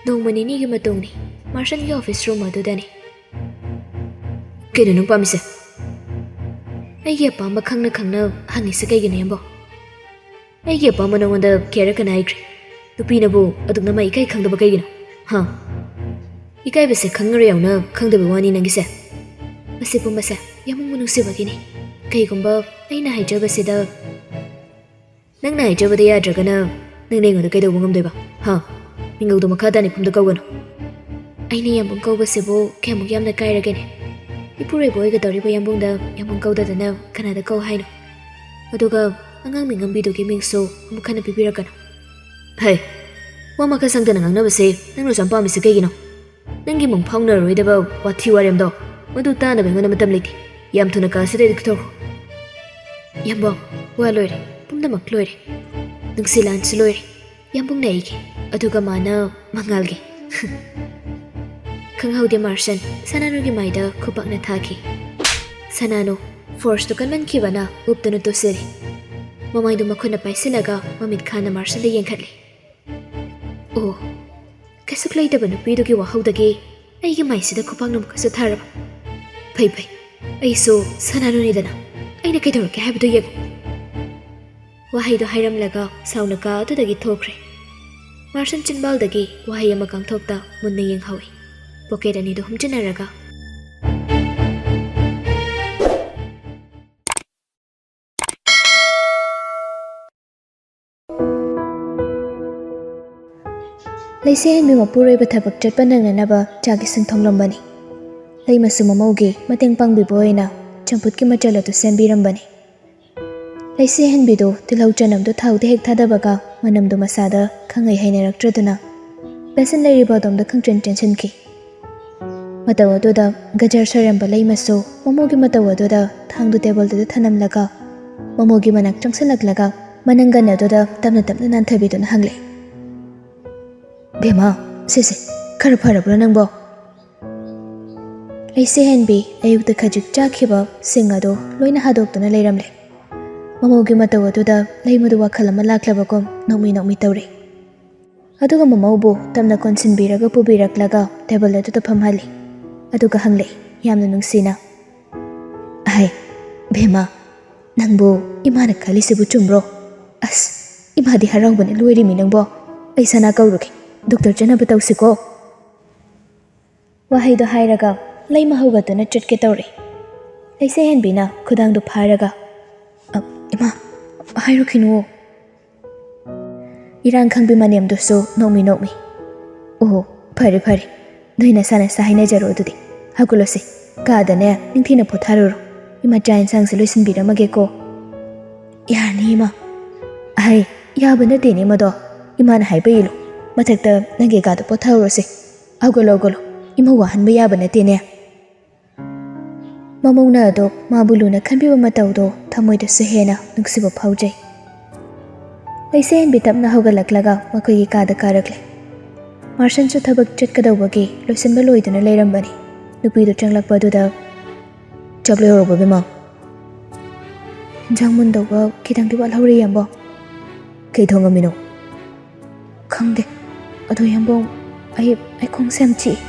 ꯅꯣꯡꯃ ꯅꯤꯅꯤꯒꯤ ꯃꯇꯨꯡꯅꯤ꯫ ꯃꯥꯔꯁꯟꯒꯤ ꯑꯣꯐꯤꯁ ꯔꯨꯝ ꯑꯗꯨꯗꯅꯤ꯫ "ꯀꯩꯅꯣ ꯅꯪ ꯄꯥꯝꯃꯤꯁꯦ?" "ꯑꯩꯒꯤ ꯑꯄꯥꯝꯕ ꯈꯪꯅ ꯈꯪꯅ ꯍꯪꯉꯤꯁꯦ ꯀꯩꯒꯤꯅꯣ, ꯌꯥꯝꯕꯣ? ꯑꯩꯒꯤ ꯑꯄꯥꯝꯕ ꯅꯉꯣꯟꯗ ꯀꯦꯔ ꯀꯅꯥ ꯍꯥꯏꯈ꯭ꯔꯦ? ꯅꯨꯄꯤꯅꯕꯨ ꯑꯗꯨꯛꯅ ꯃꯥ ꯏꯀꯥꯏ ꯈꯪꯗꯕ ꯀꯩꯒꯤꯅꯣ? ꯍꯥ? ꯏꯀꯥꯏꯕꯁꯦ ꯈꯪꯉꯔꯣꯏ ꯌꯥꯎꯅ ꯈꯪꯗꯕ ꯋꯥꯅꯤ ꯅꯪꯒꯤꯁꯦ꯫ ꯃꯁꯤ ꯄꯨꯝꯕꯁꯦ ꯌꯥꯝꯕꯨꯡꯕꯨ ꯅꯨꯡꯁꯤꯕꯒꯤꯅꯤ꯫ ꯀꯩꯒꯨꯝꯕ ꯑꯩꯅ ꯍꯥꯏꯖꯕꯁꯤꯗ ꯅꯪꯅ ꯍꯥꯏꯖꯕꯗ ꯌꯥꯗ꯭ꯔꯒꯅ ꯅꯪꯅ ꯑꯩꯉꯣꯟꯗ ꯀꯩꯗꯧꯕ ꯉꯝꯗꯣꯏꯕ? ꯍꯥ? ꯃꯤꯡꯒꯧꯗꯣ ꯃꯈꯥ ꯇꯥꯅ ꯏꯄꯨꯝꯗ ꯀꯧꯒꯅꯨ꯫ ꯑꯩꯅ ꯌꯥꯝꯕꯨꯡ ꯀꯧꯕꯁꯤꯕꯨ ꯀꯌꯥꯃꯨꯛ ꯌꯥꯝꯅ ꯀꯥꯏꯔꯒꯦꯅꯦ? ꯏꯄꯨꯔꯣꯏꯕ ꯑꯣꯏꯒꯗꯧꯔꯤꯕ ꯌꯥꯝꯕꯨꯡꯗ ꯌꯥꯝꯕꯨꯡ ꯀꯧꯗꯗꯅ ꯀꯅꯥꯗ ꯀꯧ ꯍꯥꯏꯅꯣ? ꯑꯗꯨꯒ ꯑꯉꯥꯡ ꯃꯤꯉꯝꯕꯤꯗꯨꯒꯤ ꯃꯤꯡꯁꯨ ꯑꯃꯨꯛ ꯍꯟꯅ ꯄꯤꯕꯤꯔꯛꯀꯅꯨ꯫ ꯍꯩ, ꯋꯥ ꯃꯈꯜ ꯁꯪꯗꯅ ꯉꯥꯡꯅꯕꯁꯦ ꯅꯪꯅ ꯁꯨꯝ ꯄꯥꯝꯃꯤꯁꯦ ꯀꯩꯒꯤꯅꯣ? ꯅꯪꯒꯤ ꯃꯪ ꯐꯥꯎꯅꯔꯔꯣꯏꯗꯕ ꯋꯥꯊꯤ ꯋꯥꯔꯦꯝꯗꯣ ꯃꯗꯨ ꯇꯥꯅꯕ ꯑꯩꯉꯣꯟꯗ ꯃꯇꯝ ꯂꯩꯇꯦ꯫ ꯌꯥꯝ ꯊꯨꯅ ꯀꯥ ꯑꯁꯤꯗꯒꯤ ꯊꯣꯛꯈ꯭ꯔꯣ꯫ ꯌꯥꯝꯕꯣ, ꯋꯥ ꯂꯣꯏꯔꯦ, ꯄꯨꯝꯅꯃꯛ ꯂꯣꯏꯔꯦ꯫ ꯅꯨꯡꯁꯤꯂꯥꯟꯁꯨ ꯂꯣꯏꯔꯦ꯫ ꯌꯥꯝꯕꯨꯡꯅ ꯑꯩꯒꯤ, ꯑꯗꯨꯒ ꯃꯥꯅ ꯃꯉꯥꯜꯒꯤ꯫ ꯈꯪꯍꯧꯗꯦ ꯃꯥꯔꯁꯟ ꯁꯅꯥꯅꯨꯒꯤ ꯃꯥꯏꯗ ꯈꯨꯄꯥꯛꯅ ꯊꯥꯈꯤ꯫ ꯁꯅꯥꯅꯨ ꯐꯣꯔꯁꯇꯨ ꯀꯟꯃꯟꯈꯤꯕꯅ ꯎꯞꯇꯨꯅ ꯇꯨꯁꯤꯜꯂꯤ꯫ ꯃꯃꯥꯏꯗꯨ ꯃꯈꯨꯠꯅ ꯄꯥꯏꯁꯤꯜꯂꯒ ꯃꯃꯤꯠ ꯈꯥꯅ ꯃꯥꯔꯁꯟꯗ ꯌꯦꯡꯈꯠꯂꯤ꯫ ꯑꯣ, ꯀꯩꯁꯨꯛ ꯂꯩꯇꯕ ꯅꯨꯄꯤꯗꯨꯒꯤ ꯋꯥꯍꯧꯗꯒꯤ ꯑꯩꯒꯤ ꯃꯥꯏꯁꯤꯗ ꯈꯨꯄꯥꯛꯅ ꯑꯃꯨꯛꯀꯁꯨ ꯊꯥꯔꯕ꯫ ꯐꯩ ꯐꯩ, ꯑꯩꯁꯨ ꯁꯅꯥꯅꯨꯅꯤꯗꯅ, ꯑꯩꯅ ꯀꯩꯗꯧꯔꯛꯀꯦ ꯍꯥꯏꯕꯗꯨ ꯌꯦꯡꯉꯨ꯫ ꯋꯥꯍꯩꯗꯨ ꯍꯥꯏꯔꯝꯂꯒ ꯁꯥꯎꯅ ꯀꯥ ꯑꯗꯨꯗꯒꯤ ꯊꯣꯛꯈ꯭ꯔꯦ꯫ ꯃꯥꯔꯁꯟ ꯆꯤꯟꯕꯥꯜꯗꯒꯤ ꯋꯥꯍꯩ ꯑꯃ ꯀꯥꯡꯊꯣꯛꯇ ꯃꯨꯟꯅ ꯌꯦꯡꯍꯧꯏ꯫ ꯄꯣꯀꯦꯠ ꯑꯅꯤꯗꯨ ꯍꯨꯝꯖꯤꯟꯅꯔꯒ꯫ ꯂꯩꯁꯦꯍꯟꯕꯤ ꯃꯄꯨꯔꯣꯏꯕ ꯊꯕꯛ ꯆꯠꯄ ꯅꯪꯅꯅꯕ ꯆꯥꯛ ꯏꯁꯤꯡ ꯊꯣꯡꯂꯝꯕꯅꯤ꯫ ꯂꯩꯃꯁꯨ ꯃꯃꯧꯒꯤ ꯃꯇꯦꯡ ꯄꯥꯡꯕꯤꯕ ꯑꯣꯏꯅ ꯆꯝꯐꯨꯠꯀꯤ ꯃꯆꯜ ꯑꯗꯨ ꯁꯦꯝꯕꯤꯔꯝꯕꯅꯤ꯫ ꯂꯩꯁꯦꯍꯟꯕꯤꯗꯨ ꯇꯤꯜꯍꯧ ꯆꯅꯝꯗꯨ ꯊꯥꯎꯗ ꯍꯦꯛ ꯊꯥꯗꯕꯒ ꯃꯅꯝꯗꯨ ꯃꯁꯥꯗ ꯈꯪꯍꯩ ꯍꯩꯅꯔꯛꯇ꯭ꯔꯗꯨꯅ ꯕꯦꯁꯟ ꯂꯩꯔꯤꯕ ꯑꯗꯣꯝꯗ ꯈꯪꯆꯦꯟ ꯆꯦꯟꯁꯤꯟꯈꯤ꯫ ꯃꯇꯧ ꯑꯗꯨꯗ ꯒꯖꯔ ꯁꯣꯏꯔꯝꯕ ꯂꯩꯃꯁꯨ ꯃꯃꯧꯒꯤ ꯃꯇꯧ ꯑꯗꯨꯗ ꯊꯥꯡꯗꯨ ꯇꯦꯕꯜꯗꯨꯗ ꯊꯅꯝꯂꯒ ꯃꯃꯧꯒꯤ ꯃꯅꯥꯛ ꯆꯪꯁꯤꯜꯂꯛꯂꯒ ꯃꯅꯪꯒꯟ ꯑꯗꯨꯗ ꯇꯞꯅ ꯇꯞꯅ ꯅꯥꯟꯊꯕꯤꯗꯨꯅ ꯍꯪꯂꯦ, "ꯕꯦꯝꯃ, ꯁꯤꯁꯦ ꯈꯔ ꯐꯔꯕ꯭ꯔꯣ ꯅꯪꯕꯣ?" ꯂꯩꯁꯦ ꯍꯦꯟꯕꯤ ꯑꯌꯨꯛꯇ ꯈꯖꯤꯛ ꯆꯥꯈꯤꯕ ꯁꯤꯡ ꯑꯗꯨ ꯂꯣꯏꯅ ꯍꯥꯗꯣꯛꯇꯨꯅ ꯂꯩꯔꯝꯂꯦ꯫ ꯃꯃꯧꯒꯤ ꯃꯇꯧ ꯑꯗꯨꯗ ꯂꯩꯃꯗꯨ ꯋꯥꯈꯜ ꯑꯃ ꯂꯥꯛꯂꯕꯒꯨꯝ ꯅꯣꯛꯃꯤ ꯅꯣꯛꯃꯤ ꯇꯧꯔꯦ꯫ ꯑꯗꯨꯒ ꯃꯃꯧꯕꯨ ꯇꯞꯅ ꯀꯣꯟꯁꯤꯟꯕꯤꯔꯒ ꯄꯨꯕꯤꯔꯛꯂꯒ ꯇꯦꯕꯜ ꯑꯗꯨꯗ ꯐꯝꯍꯜꯂꯤ꯫ ꯑꯗꯨꯒ ꯍꯪꯂꯛꯏ ꯌꯥꯝꯅ ꯅꯨꯡꯁꯤꯅ, "ꯑꯍꯩ, ꯕꯦꯝꯃ, ꯅꯪꯕꯨ ꯏꯃꯥꯅ ꯈꯜꯂꯤꯁꯤꯕꯨ ꯆꯨꯝꯕ꯭ꯔꯣ? ꯑꯁ, ꯏꯃꯥꯗꯤ ꯍꯔꯥꯎꯕꯅ ꯂꯣꯏꯔꯤꯃꯤ ꯅꯪꯕꯣ꯫ ꯑꯩ ꯁꯅꯥ ꯀꯧꯔꯨꯒꯦ, ꯗꯣꯛꯇꯔ ꯆꯠꯅꯕ ꯇꯧꯁꯤꯀꯣ?" ꯋꯥꯍꯩꯗꯣ ꯍꯥꯏꯔꯒ ꯂꯩꯃ ꯍꯧꯒꯠꯇꯨꯅ ꯆꯠꯀꯦ ꯇꯧꯔꯦ꯫ ꯂꯩꯁꯦ ꯍꯦꯟꯕꯤꯅ ꯈꯨꯗꯥꯡꯗꯨ ꯐꯥꯔꯒ, "ꯑ, ꯏꯃꯥ, ꯍꯥꯏꯔꯨꯈꯤꯅꯨꯋꯣ꯫" ꯏꯔꯥꯡ ꯈꯪꯕꯤ ꯃꯅꯦꯝꯗꯨꯁꯨ ꯅꯣꯛꯃꯤ ꯅꯣꯛꯃꯤ, "ꯑꯣꯍꯣ, ꯐꯔꯦ ꯐꯔꯦ, ꯅꯣꯏ ꯅꯁꯥ ꯅꯁꯥ ꯍꯥꯏꯅꯖꯔꯣ ꯑꯗꯨꯗꯤ꯫ ꯍꯧꯒꯠꯂꯣꯁꯦ, ꯀꯥꯗꯅꯦ ꯅꯤꯡꯊꯤꯅ ꯄꯣꯊꯥꯔꯨꯔꯣ꯫ ꯏꯃꯥ ꯆꯥꯛ ꯌꯦꯟꯁꯥꯡꯁꯦ ꯂꯣꯏꯁꯤꯟꯕꯤꯔꯝꯃꯒꯦꯀꯣ꯫" "ꯌꯥꯔꯅꯤ ꯏꯃꯥ꯫" "ꯑꯍꯩ, ꯌꯥꯕ ꯅꯠꯇꯦꯅꯦ ꯃꯗꯣ, ꯏꯃꯥꯅ ꯍꯥꯏꯕ ꯏꯜꯂꯨ꯫ ꯃꯊꯛꯇ ꯅꯪꯒꯤ ꯀꯥꯗ ꯄꯣꯊꯥꯔꯨꯔꯣꯁꯦ꯫ ꯍꯧꯒꯠꯂꯣ, ꯍꯧꯒꯠꯂꯣ, ꯏꯃꯧ ꯋꯥꯍꯟꯕ ꯌꯥꯕ ꯅꯠꯇꯦꯅꯦ꯫" ꯃꯃꯧꯅ ꯑꯗꯣ ꯃꯥꯕꯨ ꯂꯨꯅ ꯈꯟꯕꯤꯕ ꯃꯇꯧꯗꯣ ꯊꯃꯣꯏꯗꯁꯨ ꯍꯦꯟꯅ ꯅꯨꯡꯁꯤꯕ ꯐꯥꯎꯖꯩ꯫ ꯂꯩꯁꯦ ꯍꯦꯟꯕꯤ ꯇꯞꯅ ꯍꯧꯒꯠꯂꯛꯂꯒ ꯃꯈꯣꯏꯒꯤ ꯀꯥꯗ ꯀꯥꯔꯛꯂꯦ꯫ ꯃꯥꯔꯁꯟꯁꯨ ꯊꯕꯛ ꯆꯠꯀꯗꯧꯕꯒꯤ ꯂꯣꯏꯁꯤꯟꯕ ꯂꯣꯏꯗꯨꯅ ꯂꯩꯔꯝꯕꯅꯤ꯫ ꯅꯨꯄꯤꯗꯨ ꯆꯪꯂꯛꯄ ꯑꯗꯨꯗ, "ꯆꯥꯛ ꯂꯣꯏꯍꯧꯔꯕꯣ ꯏꯕꯦꯝꯃ?" "ꯏꯟꯖꯥꯡ ꯃꯨꯟꯗꯧꯕ ꯈꯤꯇꯪꯗꯤ ꯋꯥꯠꯍꯧꯔꯤ, ꯏꯌꯥꯝꯕ꯫" "ꯀꯩ ꯊꯣꯡꯉꯝꯃꯤꯅꯣ?" "ꯈꯪꯗꯦ꯫ ꯑꯗꯣ ꯏꯌꯥꯝꯕ, ꯑꯩ, ꯑꯩ ꯈꯣꯡꯁꯦ ꯌꯥꯝ ꯆꯤꯛꯏ꯫"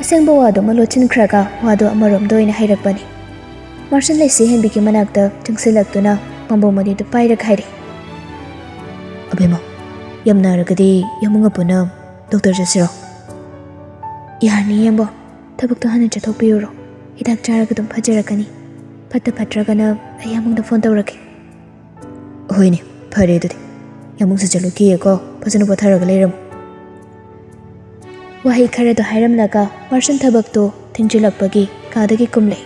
ꯑꯁꯦꯡꯕ ꯋꯥꯗꯨꯃ ꯂꯣꯠꯁꯤꯟꯈ꯭ꯔꯒ ꯋꯥꯗꯨ ꯑꯃꯔꯣꯝꯗ ꯑꯣꯏꯅ ꯍꯥꯏꯔꯛꯄꯅꯤ꯫ ꯃꯥꯔꯁꯟ ꯂꯩꯁꯤ ꯍꯦꯟꯕꯤꯒꯤ ꯃꯅꯥꯛꯇ ꯆꯪꯁꯤꯜꯂꯛꯇꯨꯅ ꯄꯥꯝꯕꯣꯝ ꯑꯅꯤꯗꯨ ꯄꯥꯏꯔꯒ ꯍꯥꯏꯔꯛꯏ, "ꯑꯕꯦꯝꯃ, ꯌꯥꯝ ꯅꯥꯔꯒꯗꯤ ꯌꯥꯝꯕꯨꯡꯒ ꯄꯨꯟꯅ ꯗꯣꯛꯇꯔ ꯆꯠꯁꯤꯔꯣ?" "ꯌꯥꯔꯅꯤ ꯏꯌꯥꯝꯕ, ꯊꯕꯛꯇꯣ ꯍꯥꯟꯅ ꯆꯠꯊꯣꯛꯄꯤꯔꯨꯔꯣ꯫ ꯍꯤꯗꯥꯛ ꯆꯥꯔꯒ ꯑꯗꯨꯝ ꯐꯖꯔꯛꯀꯅꯤ꯫ ꯐꯠꯇ ꯐꯠꯇ꯭ꯔꯒꯅ ꯑꯩ ꯌꯥꯝꯕꯨꯡꯗ ꯐꯣꯟ ꯇꯧꯔꯛꯀꯦ꯫" "ꯍꯣꯏꯅꯦ, ꯐꯔꯦ ꯑꯗꯨꯗꯤ꯫ ꯌꯥꯝꯕꯨꯡꯁꯨ ꯆꯠꯂꯨꯈꯤꯒꯦꯀꯣ, ꯐꯖꯅ ꯄꯣꯊꯥꯔꯒ ꯂꯩꯔꯝꯃꯨ꯫" ꯋꯥꯍꯩ ꯈꯔꯗꯣ ꯍꯥꯏꯔꯝꯂꯒ ꯃꯥꯔꯁꯟ ꯊꯕꯛꯇꯣ ꯊꯤꯡꯖꯤꯜꯂꯛꯄꯒꯤ ꯀꯥꯗꯒꯤ ꯀꯨꯝꯂꯦ꯫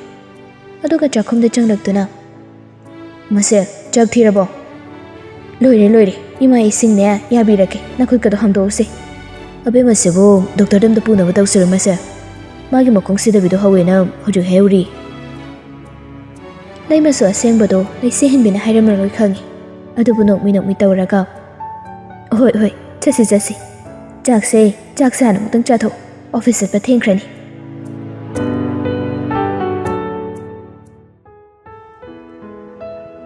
ꯑꯗꯨꯒ ꯆꯥꯛꯈꯨꯝꯗ ꯆꯪꯂꯛꯇꯨꯅ, "ꯃꯁꯦ, ꯆꯥꯛ ꯊꯤꯔꯕꯣ?" "ꯂꯣꯏꯔꯦ, ꯂꯣꯏꯔꯦ꯫ ꯏꯃꯥ ꯏꯁꯤꯡꯅꯦ ꯌꯥꯕꯤꯔꯛꯀꯦ꯫ ꯅꯈꯨꯠꯀꯗꯣ ꯍꯥꯝꯗꯣꯛꯎꯁꯦ꯫" "ꯑꯕꯦꯝꯃꯁꯤꯕꯨ ꯗꯣꯛꯇꯔꯗ ꯑꯝꯇ ꯄꯨꯅꯕ ꯇꯧꯁꯤꯔꯣ ꯃꯁꯦ?" ꯃꯥꯒꯤ ꯃꯈꯣꯡ ꯁꯤꯗꯕꯤꯗꯣ ꯍꯧꯋꯦꯅ ꯍꯧꯖꯤꯛ ꯍꯥꯏꯍꯧꯔꯤ꯫ ꯂꯩꯃꯁꯨ ꯑꯁꯦꯡꯕꯗꯣ ꯂꯩꯁꯦ ꯍꯦꯟꯕꯤꯅ ꯍꯥꯏꯔꯝꯃꯔꯣꯏ ꯈꯪꯉꯤ꯫ ꯑꯗꯨꯕꯨ ꯅꯣꯛꯃꯤ ꯅꯣꯛꯃꯤ ꯇꯧꯔꯒ, "ꯍꯣꯏ, ꯍꯣꯏ, ꯆꯠꯁꯤ, ꯆꯠꯁꯤ꯫ ꯆꯥꯛꯁꯦ, ꯆꯥꯛꯁꯦ ꯍꯥꯟꯅ ꯑꯃꯨꯛꯇꯪ ꯆꯥꯊꯣꯛ꯫ ꯑꯣꯐꯤꯁ ꯆꯠꯄ ꯊꯦꯡꯈ꯭ꯔꯅꯤ꯫"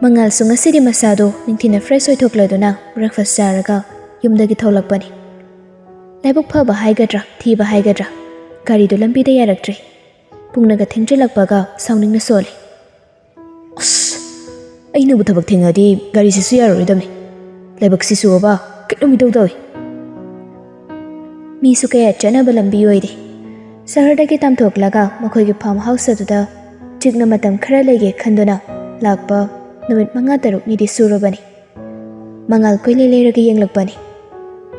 ꯃꯉꯥꯜꯁꯨ ꯉꯁꯤꯗꯤ ꯃꯁꯥꯗꯣ ꯅꯤꯡꯊꯤꯅ ꯐ꯭ꯔꯦꯁ ꯑꯣꯏꯊꯣꯛꯂꯗꯨꯅ ꯕ꯭ꯔꯦꯛꯐꯥꯁ ꯆꯥꯔꯒ ꯌꯨꯝꯗꯒꯤ ꯊꯣꯛꯂꯛꯄꯅꯤ꯫ ꯂꯥꯏꯕꯛ ꯐꯕ ꯍꯥꯏꯒꯗ꯭ꯔꯥ, ꯊꯤꯕ ꯍꯥꯏꯒꯗ꯭ꯔꯥ, ꯒꯥꯔꯤꯗꯨ ꯂꯝꯕꯤꯗ ꯌꯥꯔꯛꯇ꯭ꯔꯦ꯫ ꯄꯨꯡꯅꯒ ꯊꯦꯡꯖꯤꯜꯂꯛꯄꯒ ꯁꯥꯎꯅꯤꯡꯅ ꯁꯣꯜꯂꯤ꯫ "ꯑꯁ, ꯑꯩꯅꯕꯨ ꯊꯕꯛ ꯊꯦꯡꯉꯗꯤ ꯒꯥꯔꯤꯁꯤꯁꯨ ꯌꯥꯔꯔꯣꯏꯗꯕꯅꯤ꯫ ꯂꯥꯏꯕꯛꯁꯤꯁꯨ ꯑꯕ ꯀꯩꯅꯣꯝ ꯏꯇꯧ ꯇꯧꯏ꯫" ꯃꯤꯁꯨ ꯀꯌꯥ ꯆꯠꯅꯕ ꯂꯝꯕꯤ ꯑꯣꯏꯗꯦ꯫ ꯁꯍꯔꯗꯒꯤ ꯇꯥꯝꯊꯣꯛꯂꯒ ꯃꯈꯣꯏꯒꯤ ꯐꯥꯔꯝ ꯍꯥꯎꯁ ꯑꯗꯨꯗ ꯆꯤꯛꯅ ꯃꯇꯝ ꯈꯔ ꯂꯩꯒꯦ ꯈꯟꯗꯨꯅ ꯂꯥꯛꯄ ꯅꯨꯃꯤꯠ ꯃꯉꯥ ꯇꯔꯨꯛꯅꯤꯗꯤ ꯁꯨꯔꯕꯅꯤ꯫ ꯃꯉꯥꯜ ꯀꯣꯏꯂꯩ ꯂꯩꯔꯒ ꯌꯦꯡꯂꯛꯄꯅꯤ꯫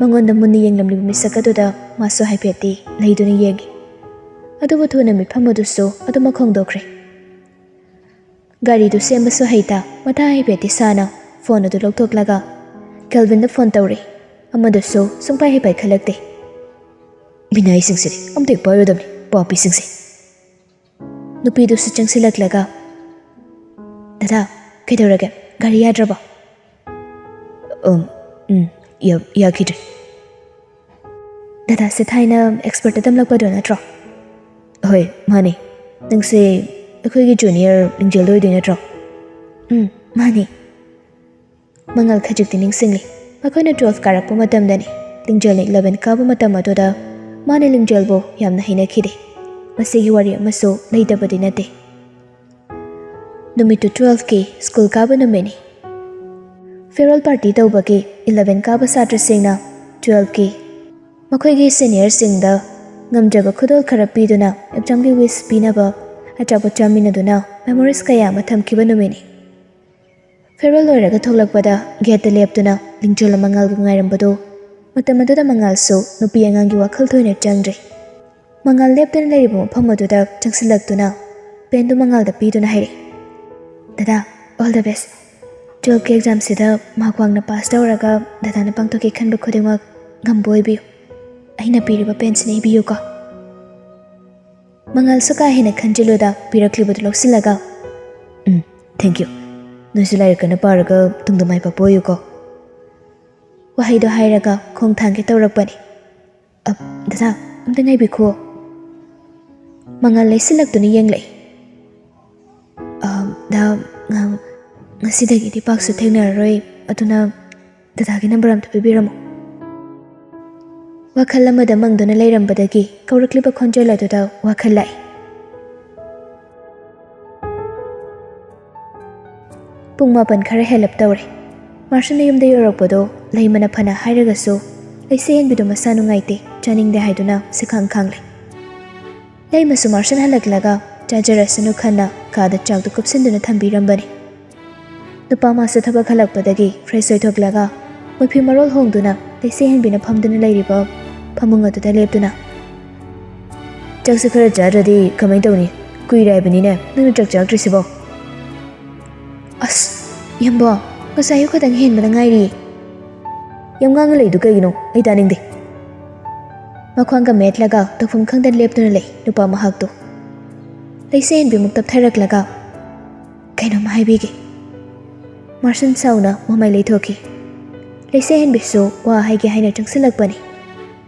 ꯃꯉꯣꯟꯗ ꯃꯨꯟꯅ ꯌꯦꯡꯂꯝꯂꯤꯕ ꯃꯤꯁꯛ ꯑꯗꯨꯗ ꯃꯥꯁꯨ ꯍꯥꯏꯐꯦꯠꯇꯤ ꯂꯩꯗꯨꯅ ꯌꯦꯡꯉꯤ꯫ ꯑꯗꯨꯕꯨ ꯊꯨꯅ ꯃꯤꯠꯐꯝ ꯑꯗꯨꯁꯨ ꯑꯗꯨꯃꯛ ꯍꯣꯡꯗꯣꯛꯈ꯭ꯔꯦ꯫ ꯒꯥꯔꯤꯗꯨ ꯁꯦꯝꯕꯁꯨ ꯍꯩꯇ, ꯃꯊꯥ ꯍꯥꯏꯐꯦꯠꯇꯤ ꯁꯥꯅ ꯐꯣꯟ ꯑꯗꯨ ꯂꯧꯊꯣꯛꯂꯒ ꯀꯦꯜꯚꯤꯟꯗ ꯐꯣꯟ ꯇꯧꯔꯦ꯫ ꯑꯃꯗꯨꯁꯨ ꯁꯨꯡꯄꯥꯏ ꯍꯦꯛ ꯄꯥꯏꯈꯠꯂꯛꯇꯦ꯫ "ꯃꯤꯅꯥꯏꯁꯤꯡꯁꯤꯗꯤ ꯑꯝꯇ ꯍꯦꯛ ꯄꯥꯏꯔꯣꯏꯗꯕꯅꯤ, ꯄꯥꯄꯤꯁꯤꯡꯁꯦ꯫" ꯅꯨꯄꯤꯗꯨꯁꯨ ꯆꯪꯁꯤꯜꯂꯛꯂꯒ, "ꯗꯗꯥ, ꯀꯩꯗꯧꯔꯒꯦ? ꯒꯥꯔꯤ ꯌꯥꯗ꯭ꯔꯕꯣ?" "ꯎꯝ, ꯎꯝ, ꯌꯥ-, ꯌꯥꯈꯤꯗ꯭ꯔꯦ꯫" "ꯗꯗꯥꯁꯦ ꯊꯥꯏꯅ ꯑꯦꯛꯁꯄꯔꯠꯇ ꯇꯝꯂꯛꯄꯗꯣ ꯅꯠꯇ꯭ꯔꯣ?" "ꯍꯣꯏ, ꯃꯥꯅꯦ꯫ ꯅꯪꯁꯦ ꯑꯩꯈꯣꯏꯒꯤ ꯖꯨꯅꯤꯌꯔ ꯂꯤꯡꯖꯦꯜꯗꯣ ꯑꯣꯏꯗꯣꯏ ꯅꯠꯇ꯭ꯔꯣ?" "ꯎꯝ, ꯃꯥꯅꯦ꯫" ꯃꯉꯥꯜ ꯈꯖꯤꯛꯇꯤ ꯅꯤꯡꯁꯤꯡꯂꯤ꯫ ꯃꯈꯣꯏꯅ ꯇꯨꯋꯦꯜꯐ ꯀꯥꯔꯛꯄ ꯃꯇꯝꯗꯅꯤ꯫ ꯂꯤꯡꯖꯦꯜꯅ ꯏꯂꯚꯦꯟ ꯀꯥꯕ ꯃꯇꯝ ꯑꯗꯨꯗ ꯃꯥꯅ ꯂꯤꯡꯖꯦꯜꯕꯨ ꯌꯥꯝꯅ ꯍꯩꯅꯈꯤꯗꯦ꯫ ꯃꯁꯤꯒꯤ ꯋꯥꯔꯤ ꯑꯃꯁꯨ ꯂꯩꯇꯕꯗꯤ ꯅꯠꯇꯦ꯫ ꯅꯨꯃꯤꯠꯇꯨ ꯇꯨꯋꯦꯜꯐꯀꯤ ꯁ꯭ꯀꯨꯜ ꯀꯥꯕ ꯅꯨꯃꯤꯠꯅꯤ꯫ ꯐꯤꯌꯔꯋꯦꯜ ꯄꯥꯔꯇꯤ ꯇꯧꯕꯒꯤ ꯏꯂꯚꯦꯟ ꯀꯥꯕ ꯁꯥꯇ꯭ꯔꯁꯤꯡꯅ ꯇꯨꯋꯦꯜꯐꯀꯤ ꯃꯈꯣꯏꯒꯤ ꯁꯦꯅꯤꯌꯔꯁꯤꯡꯗ ꯉꯝꯖꯕ ꯈꯨꯗꯣꯜ ꯈꯔ ꯄꯤꯗꯨꯅ ꯑꯦꯛꯖꯥꯝꯒꯤ ꯋꯤꯁ ꯄꯤꯅꯕ ꯑꯆꯥꯄꯣꯠ ꯆꯥꯃꯤꯟꯅꯗꯨꯅ ꯃꯦꯃꯣꯔꯤꯁ ꯀꯌꯥ ꯑꯃ ꯊꯝꯈꯤꯕ ꯅꯨꯃꯤꯠꯅꯤ꯫ ꯐꯤꯌꯔꯋꯦꯜ ꯂꯣꯏꯔꯒ ꯊꯣꯛꯂꯛꯄꯗ ꯒꯦꯠꯇ ꯂꯦꯞꯇꯨꯅ ꯂꯤꯡꯖꯦꯜ ꯃꯉꯥꯜꯕꯨ ꯉꯥꯏꯔꯝꯕꯗꯨ, ꯃꯇꯝ ꯑꯗꯨꯗ ꯃꯉꯥꯜꯁꯨ ꯅꯨꯄꯤ ꯑꯉꯥꯡꯒꯤ ꯋꯥꯈꯜ ꯊꯣꯏꯅ ꯆꯪꯗ꯭ꯔꯦ꯫ ꯃꯉꯥꯜ ꯂꯦꯞꯇꯨꯅ ꯂꯩꯔꯤꯕ ꯃꯐꯝ ꯑꯗꯨꯗ ꯆꯪꯁꯤꯜꯂꯛꯇꯨꯅ ꯄꯦꯟꯗꯨ ꯃꯉꯥꯜꯗ ꯄꯤꯗꯨꯅ ꯍꯥꯏꯔꯛꯏ, "ꯗꯗꯥ, all the best꯫ ꯇꯨꯋꯦꯜꯐꯀꯤ ꯑꯦꯛꯖꯥꯝꯁꯤꯗ ꯃꯥꯔꯛ ꯋꯥꯡꯅ ꯄꯥꯁ ꯇꯧꯔꯒ ꯗꯗꯥꯅ ꯄꯥꯡꯊꯣꯛꯀꯦ ꯈꯟꯕ ꯈꯨꯗꯤꯡꯃꯛ ꯉꯝꯕ ꯑꯣꯏꯕꯤꯌꯨ꯫ ꯑꯩꯅ ꯄꯤꯔꯤꯕ ꯄꯦꯟꯁꯤꯅ ꯏꯕꯤꯌꯨꯀꯣ꯫" ꯃꯉꯥꯜꯁꯨ ꯀꯥ ꯍꯦꯟꯅ ꯈꯟꯖꯤꯜꯂꯨꯗ ꯄꯤꯔꯛꯂꯤꯕꯗꯨ ꯂꯧꯁꯤꯜꯂꯒ, "ꯎꯝ, thank you꯫ ꯅꯣꯏꯁꯨ ꯂꯥꯏꯔꯤꯛ ꯀꯟꯅ ꯄꯥꯔꯒ ꯇꯨꯡꯗ ꯃꯥꯏ ꯄꯥꯛꯄ ꯑꯣꯏꯌꯨꯀꯣ"꯫ ꯋꯥꯍꯩꯗꯣ ꯍꯥꯏꯔꯒ ꯈꯣꯡ ꯊꯥꯡꯒꯦ ꯇꯧꯔꯛꯄꯅꯤ꯫ "ꯑ, ꯗꯗꯥ, ꯑꯝꯇ ꯉꯥꯏꯕꯤꯈꯣ"꯫ ꯃꯉꯥꯜ ꯂꯩꯁꯤꯜꯂꯛꯇꯨꯅ ꯌꯦꯡꯂꯛꯏ꯫ "ꯑ, ꯗꯥ, ꯑ, ꯉꯁꯤꯗꯒꯤꯗꯤ ꯄꯥꯛꯁꯨ ꯊꯦꯡꯅꯔꯔꯣꯏ, ꯑꯗꯨꯅ ꯗꯗꯥꯒꯤ ꯅꯝꯕꯔ ꯑꯝꯇ ꯄꯤꯕꯤꯔꯝꯃꯣ"꯫ ꯋꯥꯈꯜ ꯑꯃꯗ ꯃꯪꯗꯨꯅ ꯂꯩꯔꯝꯕꯗꯒꯤ ꯀꯧꯔꯛꯂꯤꯕ ꯈꯣꯟꯖꯦꯜ ꯑꯗꯨꯗ ꯋꯥꯈꯜ ꯂꯥꯛꯏ꯫ ꯄꯨꯡ ꯃꯥꯄꯟ ꯈꯔ ꯍꯦꯜꯂꯞ ꯇꯧꯔꯦ꯫ ꯃꯥꯔꯁꯟꯅ ꯌꯨꯝꯗ ꯌꯧꯔꯛꯄꯗꯣ ꯂꯩꯃꯅ ꯐꯅ ꯍꯥꯏꯔꯒꯁꯨ, ꯂꯩꯁꯦ ꯍꯦꯟꯕꯤꯗꯣ ꯃꯁꯥ ꯅꯨꯡꯉꯥꯏꯇꯦ, ꯆꯥꯅꯤꯡꯗꯦ ꯍꯥꯏꯗꯨꯅ ꯁꯤꯈꯥꯡ ꯈꯥꯡꯂꯦ꯫ ꯂꯩꯃꯁꯨ ꯃꯥꯔꯁꯟ ꯍꯜꯂꯛꯂꯒ ꯆꯥꯖꯔꯁꯅꯨ ꯈꯟꯅ ꯀꯥꯗ ꯆꯥꯛꯇꯨ ꯀꯨꯞꯁꯤꯟꯗꯨꯅ ꯊꯝꯕꯤꯔꯝꯕꯅꯤ꯫ ꯅꯨꯄꯥ ꯃꯥꯁꯨ ꯊꯕꯛ ꯍꯜꯂꯛꯄꯗꯒꯤ fresh ꯑꯣꯏꯊꯣꯛꯂꯒ ꯃꯐꯤ ꯃꯔꯣꯜ ꯍꯣꯡꯗꯨꯅ ꯂꯩꯁꯦ ꯍꯦꯟꯕꯤꯅ ꯐꯝꯗꯨꯅ ꯂꯩꯔꯤꯕ ꯐꯃꯨꯡ ꯑꯗꯨꯗ ꯂꯦꯞꯇꯨꯅ, "ꯆꯥꯛꯁꯨ ꯈꯔ ꯆꯥꯗ꯭ꯔꯗꯤ ꯀꯃꯥꯏꯅ ꯇꯧꯅꯤ? ꯀꯨꯏꯔꯦ ꯍꯥꯏꯕꯅꯤꯅꯦ ꯅꯪꯅ ꯆꯥꯛ ꯆꯥꯔꯛꯇ꯭ꯔꯤꯁꯤꯕꯣ"꯫ "ꯑꯁ, ꯌꯥꯝꯕꯣ, ꯉꯁꯥꯏ ꯑꯌꯨꯛ ꯈꯛꯇꯪ ꯍꯦꯟꯕꯗ ꯉꯥꯏꯔꯤ"꯫ "ꯌꯥꯝ ꯉꯥꯡꯉ ꯂꯩꯗꯨ ꯀꯩꯒꯤꯅꯣ? ꯑꯩ ꯇꯥꯅꯤꯡꯗꯦ"꯫ ꯃꯈ꯭ꯋꯥꯡꯒ ꯃꯦꯠꯂꯒ ꯇꯧꯐꯝ ꯈꯪꯗꯅ ꯂꯦꯞꯇꯨꯅ ꯂꯩ ꯅꯨꯄꯥ ꯃꯍꯥꯛꯇꯨ꯫ ꯂꯩꯁꯦ ꯍꯦꯟꯕꯤꯃꯨꯛ ꯇꯞꯊꯔꯛꯂꯒ, "ꯀꯩꯅꯣꯝ ꯍꯥꯏꯕꯤꯒꯦ"꯫ ꯃꯥꯔꯁꯟ ꯁꯥꯎꯅ ꯃꯃꯥꯏ ꯂꯩꯊꯣꯛꯈꯤ꯫ ꯂꯩꯁꯦ ꯍꯦꯟꯕꯤꯁꯨ ꯋꯥ ꯍꯥꯏꯒꯦ ꯍꯥꯏꯅ ꯆꯪꯁꯤꯜꯂꯛꯄꯅꯤ꯫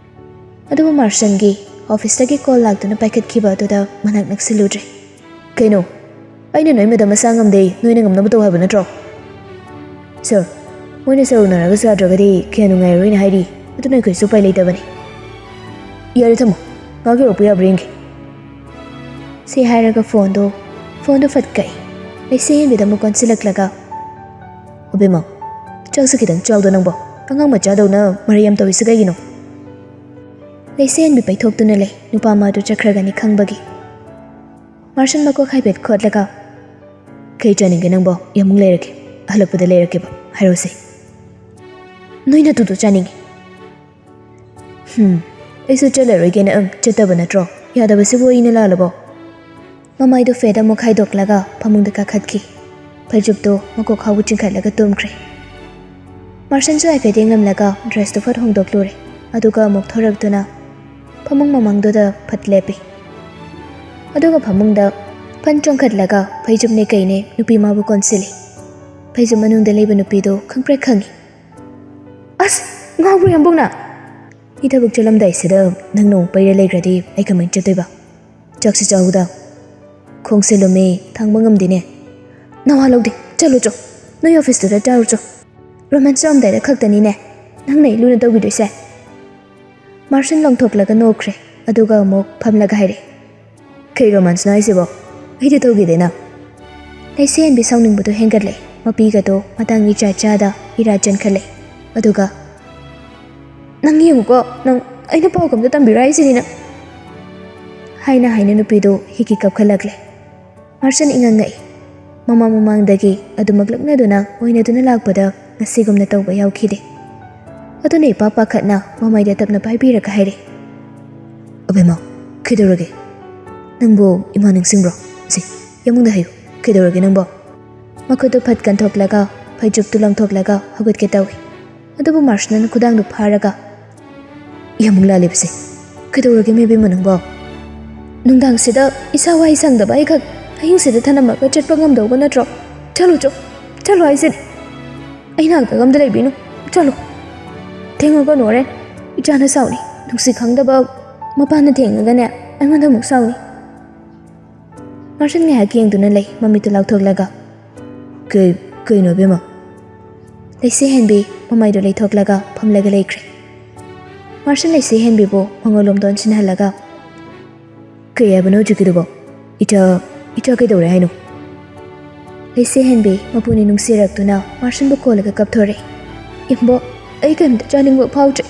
ꯑꯗꯨꯕꯨ ꯃꯥꯔꯁꯟꯒꯤ ꯑꯣꯐꯤꯁꯇꯒꯤ ꯀꯣꯜ ꯂꯥꯛꯇꯨꯅ ꯄꯥꯏꯈꯠꯈꯤꯕ ꯑꯗꯨꯗ ꯃꯅꯥꯛ ꯅꯛꯁꯤꯜꯂꯨꯗ꯭ꯔꯦ꯫ "ꯀꯩꯅꯣ? ꯑꯩꯅ ꯅꯣꯏ ꯃꯦꯗꯥꯝ ꯃꯁꯥ ꯉꯝꯗꯦ, ꯅꯣꯏꯅ ꯉꯝꯅꯕ ꯇꯧ ꯍꯥꯏꯕ ꯅꯠꯇ꯭ꯔꯣ?" "ꯁꯥꯔ, ꯃꯣꯏꯅ ꯁꯥꯔ ꯎꯅꯔꯒꯁꯨ ꯌꯥꯗ꯭ꯔꯒꯗꯤ ꯀꯌꯥ ꯅꯨꯡꯉꯥꯏꯔꯔꯣꯏꯅ ꯍꯥꯏꯔꯤ, ꯑꯗꯨꯅ ꯑꯩꯈꯣꯏꯁꯨ ꯎꯄꯥꯏ ꯂꯩꯇꯕꯅꯤ"꯫ "ꯌꯥꯔꯦ, ꯊꯝꯃꯣ꯫ ꯉꯥꯏꯍꯥꯛ ꯌꯧꯔꯛꯄ ꯌꯥꯕ꯭ꯔꯥ ꯌꯦꯡꯒꯦ"꯫ ꯁꯤ ꯍꯥꯏꯔꯒ ꯐꯣꯟꯗꯣ, ꯐꯣꯟꯗꯣ ꯐꯠ ꯀꯛꯏ꯫ ꯂꯩꯁꯦ ꯍꯦꯟꯕꯤꯗ ꯑꯃꯨꯛ ꯑꯣꯟꯁꯤꯜꯂꯛꯂꯒ, "ꯑꯕꯦꯝꯃ, ꯆꯥꯛꯁꯦ ꯈꯤꯇꯪ ꯆꯥꯎꯗ ꯅꯪꯕꯣ꯫ ꯑꯉꯥꯡ ꯃꯆꯥꯗꯧꯅ ꯃꯔꯩ ꯌꯥꯝ ꯇꯧꯔꯤꯁꯤ ꯀꯩꯒꯤꯅꯣ?" ꯂꯩꯁꯦ ꯍꯦꯟꯕꯤ ꯄꯩꯊꯣꯛꯇꯨꯅ ꯂꯩ, ꯅꯨꯄꯥ ꯑꯃ ꯑꯗꯨ ꯆꯠꯈ꯭ꯔꯒꯅꯤ ꯈꯪꯕꯒꯤ꯫ ꯃꯥꯔꯁꯟ ꯃꯀꯣꯛ ꯍꯥꯏꯐꯦꯠ ꯈꯣꯠꯂꯒ, "ꯀꯩ ꯆꯥꯅꯤꯡꯒꯦ ꯅꯪꯕꯣ? ꯌꯥꯝꯃꯨꯛ ꯂꯩꯔꯛꯀꯦ꯫ ꯍꯜꯂꯛꯄꯗ ꯂꯩꯔꯛꯀꯦꯕ꯫ ꯍꯥꯏꯔꯛꯎꯁꯦ"꯫ "ꯅꯣꯏ ꯅꯇꯨꯗꯣ ꯆꯥꯅꯤꯡꯉꯤ"꯫ "ꯍꯨꯝ, ꯑꯩꯁꯨ ꯆꯠꯂꯔꯣꯏꯒꯦꯅ ꯆꯠꯇꯕ ꯅꯠꯇ꯭ꯔꯣ? ꯌꯥꯗꯕꯁꯤꯕꯨ ꯑꯩꯅ ꯂꯥꯜꯂꯕꯣ?" ꯃꯃꯥꯏꯗꯨ ꯐꯦꯠ ꯑꯃꯨꯛ ꯈꯥꯏꯗꯣꯛꯂꯒ ꯐꯃꯨꯡꯗ ꯀꯥꯈꯠꯈꯤ꯫ ꯐꯩꯖꯨꯞꯇꯨ ꯃꯀꯣꯛ ꯐꯥꯎꯕ ꯆꯤꯡꯈꯠꯂꯒ ꯇꯨꯝꯈ꯭ꯔꯦ꯫ ꯃꯥꯔꯁꯟꯁꯨ ꯍꯥꯏꯐꯦꯠ ꯌꯦꯡꯂꯝꯂꯒ ꯗ꯭ꯔꯦꯁꯇꯨ ꯐꯠ ꯍꯣꯡꯗꯣꯛꯂꯨꯔꯦ꯫ ꯑꯗꯨꯒ ꯑꯃꯨꯛ ꯊꯣꯔꯛꯇꯨꯅ ꯐꯃꯨꯡ ꯃꯃꯥꯡꯗꯨꯗ ꯐꯠ ꯂꯦꯞꯄꯤ꯫ ꯑꯗꯨꯒ ꯐꯃꯨꯡꯗ ꯐꯟ ꯆꯣꯡꯈꯠꯂꯒ ꯐꯩꯖꯨꯞꯅꯦ ꯀꯩꯅꯦ ꯅꯨꯄꯤ ꯃꯥꯕꯨ ꯀꯣꯟꯁꯤꯜꯂꯤ꯫ ꯐꯩꯖꯨꯞ ꯃꯅꯨꯡꯗ ꯂꯩꯕ ꯅꯨꯄꯤꯗꯨ ꯈꯪꯄ꯭ꯔꯦꯛ ꯈꯪꯉꯤ꯫ "ꯑꯁ, ꯉꯥꯎꯕ꯭ꯔꯣ ꯌꯥꯝꯕꯨꯡꯅ? ꯏ ꯊꯕꯛ ꯆꯠꯂꯝꯗꯥꯏꯁꯤꯗ ꯅꯪꯅ ꯑꯃꯨꯛ ꯄꯩꯔ ꯂꯩꯈ꯭ꯔꯗꯤ ꯑꯩ ꯀꯃꯥꯏꯅ ꯆꯠꯇꯣꯏꯕ? ꯆꯥꯛꯁꯤ ꯆꯥꯍꯧꯗ꯫ ꯈꯣꯡꯁꯦ ꯂꯨꯝꯃꯤ, ꯊꯥꯡꯕ ꯉꯝꯗꯦꯅꯦ꯫ ꯅꯋꯥ ꯂꯧꯗꯦ, ꯆꯠꯂꯨ ꯆꯣ꯫ ꯅꯣꯏ ꯑꯣꯐꯤꯁꯇꯨꯗ ꯆꯥꯔꯨ ꯆꯣ꯫ ꯔꯣꯃꯥꯟꯁ ꯇꯧꯔꯝꯗꯥꯏꯗ ꯈꯛꯇꯅꯤꯅꯦ ꯅꯪꯅ ꯑꯩ ꯂꯨꯅ ꯇꯧꯕꯤꯗꯣꯏꯁꯦ꯫" ꯃꯥꯔꯁꯟ ꯂꯪꯊꯣꯛꯂꯒ ꯅꯣꯛꯈ꯭ꯔꯦ, ꯑꯗꯨꯒ ꯑꯃꯨꯛ ꯐꯝꯂꯒ ꯍꯥꯏꯔꯛꯑꯦ, "ꯀꯩ ꯔꯣꯃꯥꯟꯁꯅꯣ ꯍꯥꯏꯁꯤꯕꯣ? ꯑꯩꯗꯤ ꯇꯧꯈꯤꯗꯦꯅ꯫" ꯂꯩꯁꯦꯟꯕꯤ ꯁꯥꯎꯅꯤꯡꯕꯗꯨ ꯍꯦꯟꯒꯠꯂꯦ, ꯃꯄꯤꯒꯗꯣ ꯃꯇꯥꯡ ꯏꯆꯥ ꯆꯥꯗ ꯏꯔꯥ ꯆꯦꯟꯈꯠꯂꯦ, ꯑꯗꯨꯒ, "ꯅꯪ ꯌꯦꯡꯉꯨꯀꯣ, ꯅꯪ ꯑꯩꯅ ꯄꯥꯎ ꯀꯝꯇ ꯇꯝꯕꯤꯔꯣ ꯍꯥꯏꯁꯤꯅꯤ ꯅꯪ?" ꯍꯥꯏꯅ ꯍꯥꯏꯅ ꯅꯨꯄꯤꯗꯨ ꯍꯤꯀꯤ ꯀꯞꯈꯠꯂꯛꯂꯦ꯫ ꯃꯥꯔꯁꯟ ꯏꯉꯛ ꯉꯛꯏ꯫ ꯃꯃꯥꯡ ꯃꯃꯥꯡꯗꯒꯤ ꯑꯗꯨꯃꯛ ꯂꯛꯅꯗꯨꯅ ꯑꯣꯏꯅꯗꯨꯅ ꯂꯥꯛꯄꯗ ꯉꯁꯤꯒꯨꯝꯅ ꯇꯧꯕ ꯌꯥꯎꯈꯤꯗꯦ꯫ ꯑꯗꯨꯅ ꯏꯄꯥ ꯄꯥꯈꯠꯅ ꯃꯃꯥꯏꯗ ꯇꯞꯅ ꯄꯥꯏꯕꯤꯔꯒ ꯍꯥꯏꯔꯦ, "ꯑꯕꯦꯝꯃ, ꯀꯩꯗꯧꯔꯒꯦ? ꯅꯪꯕꯨ ꯏꯃꯥ ꯅꯤꯡꯁꯤꯡꯕ꯭ꯔꯣ? ꯁꯤ, ꯌꯥꯃꯨꯡꯗ ꯍꯥꯏꯌꯨ, ꯀꯩꯗꯧꯔꯒꯦ ꯅꯪꯕꯣ?" ꯃꯈꯨꯠꯇꯨ ꯐꯠ ꯀꯟꯊꯣꯛꯂꯒ ꯐꯩꯖꯨꯞꯇꯨ ꯂꯪꯊꯣꯛꯂꯒ ꯍꯧꯒꯠꯀꯦ ꯇꯧꯏ꯫ ꯑꯗꯨꯕꯨ ꯃꯥꯔꯁꯅꯅ ꯈꯨꯗꯥꯡꯗꯨ ꯐꯥꯔꯒ, "ꯌꯥꯃꯨꯡ ꯂꯥꯂꯩꯕꯁꯦ, ꯀꯩꯗꯧꯔꯒꯦ ꯃꯦꯕꯦꯝꯃ ꯅꯪꯕꯣ? ꯅꯨꯡꯗꯥꯡꯁꯤꯗ ꯏꯁꯥ ꯋꯥꯏ ꯁꯪꯗꯕ ꯑꯩꯈꯛ ꯑꯍꯤꯡꯁꯤꯗ ꯊꯅꯝꯃꯒ ꯆꯠꯄ ꯉꯝꯗꯧꯕ ꯅꯠꯇ꯭ꯔꯣ? ꯆꯠꯂꯨ ꯆꯣ, ꯆꯠꯂꯨ ꯍꯥꯏꯁꯤꯅꯤ꯫ ꯑꯩ ꯅꯥꯛꯇꯒ ꯑꯝꯇ ꯂꯩꯕꯤꯅꯨ, ꯆꯠꯂꯨ꯫ ꯊꯦꯡꯉꯒꯅꯨ ꯍꯣꯔꯦꯟ ꯏꯆꯥꯅ ꯁꯥꯎꯅꯤ, ꯅꯨꯡꯁꯤ ꯈꯪꯗꯕ ꯃꯄꯥꯅ ꯊꯦꯡꯉꯒꯅꯦ ꯑꯩꯉꯣꯟꯗ ꯑꯃꯨꯛ ꯁꯥꯎꯅꯤ꯫" ꯃꯥꯔꯁꯟ ꯉꯥꯏꯍꯥꯛ ꯌꯦꯡꯗꯨꯅ ꯂꯩ, ꯃꯃꯤꯠꯇꯨ ꯂꯥꯎꯊꯣꯛꯂꯒ, "ꯀꯩ, ꯀꯩꯅꯣ ꯏꯕꯦꯝꯃ?" ꯂꯩꯁꯦ ꯍꯦꯟꯕꯤ ꯃꯃꯥꯏꯗꯨ ꯂꯩꯊꯣꯛꯂꯒ ꯐꯝꯂꯒ ꯂꯩꯈ꯭ꯔꯦ꯫ ꯃꯥꯔꯁꯟ ꯂꯩꯁꯦ ꯍꯦꯟꯕꯤꯕꯨ ꯃꯉꯣꯟꯂꯣꯝꯗ ꯑꯣꯟꯁꯤꯟꯍꯜꯂꯒ, "ꯀꯩ ꯍꯥꯏꯕꯅꯣ ꯍꯧꯖꯤꯛꯀꯤꯗꯨꯕꯣ? ꯏꯆꯥ, ꯏꯆꯥ ꯀꯩꯗꯧꯔꯦ ꯍꯥꯏꯅꯣ?" ꯂꯩꯁꯦ ꯍꯦꯟꯕꯤ ꯃꯄꯨꯅꯤ ꯅꯨꯡꯁꯤꯔꯛꯇꯨꯅ ꯃꯥꯔꯁꯟꯕꯨ ꯀꯣꯜꯂꯒ ꯀꯞꯊꯣꯔꯛꯏ꯫ "ꯌꯥꯝꯕꯣ, ꯑꯩ ꯀꯔꯤꯝꯇ ꯆꯥꯅꯤꯡꯕ ꯐꯥꯎꯗ꯭ꯔꯦ꯫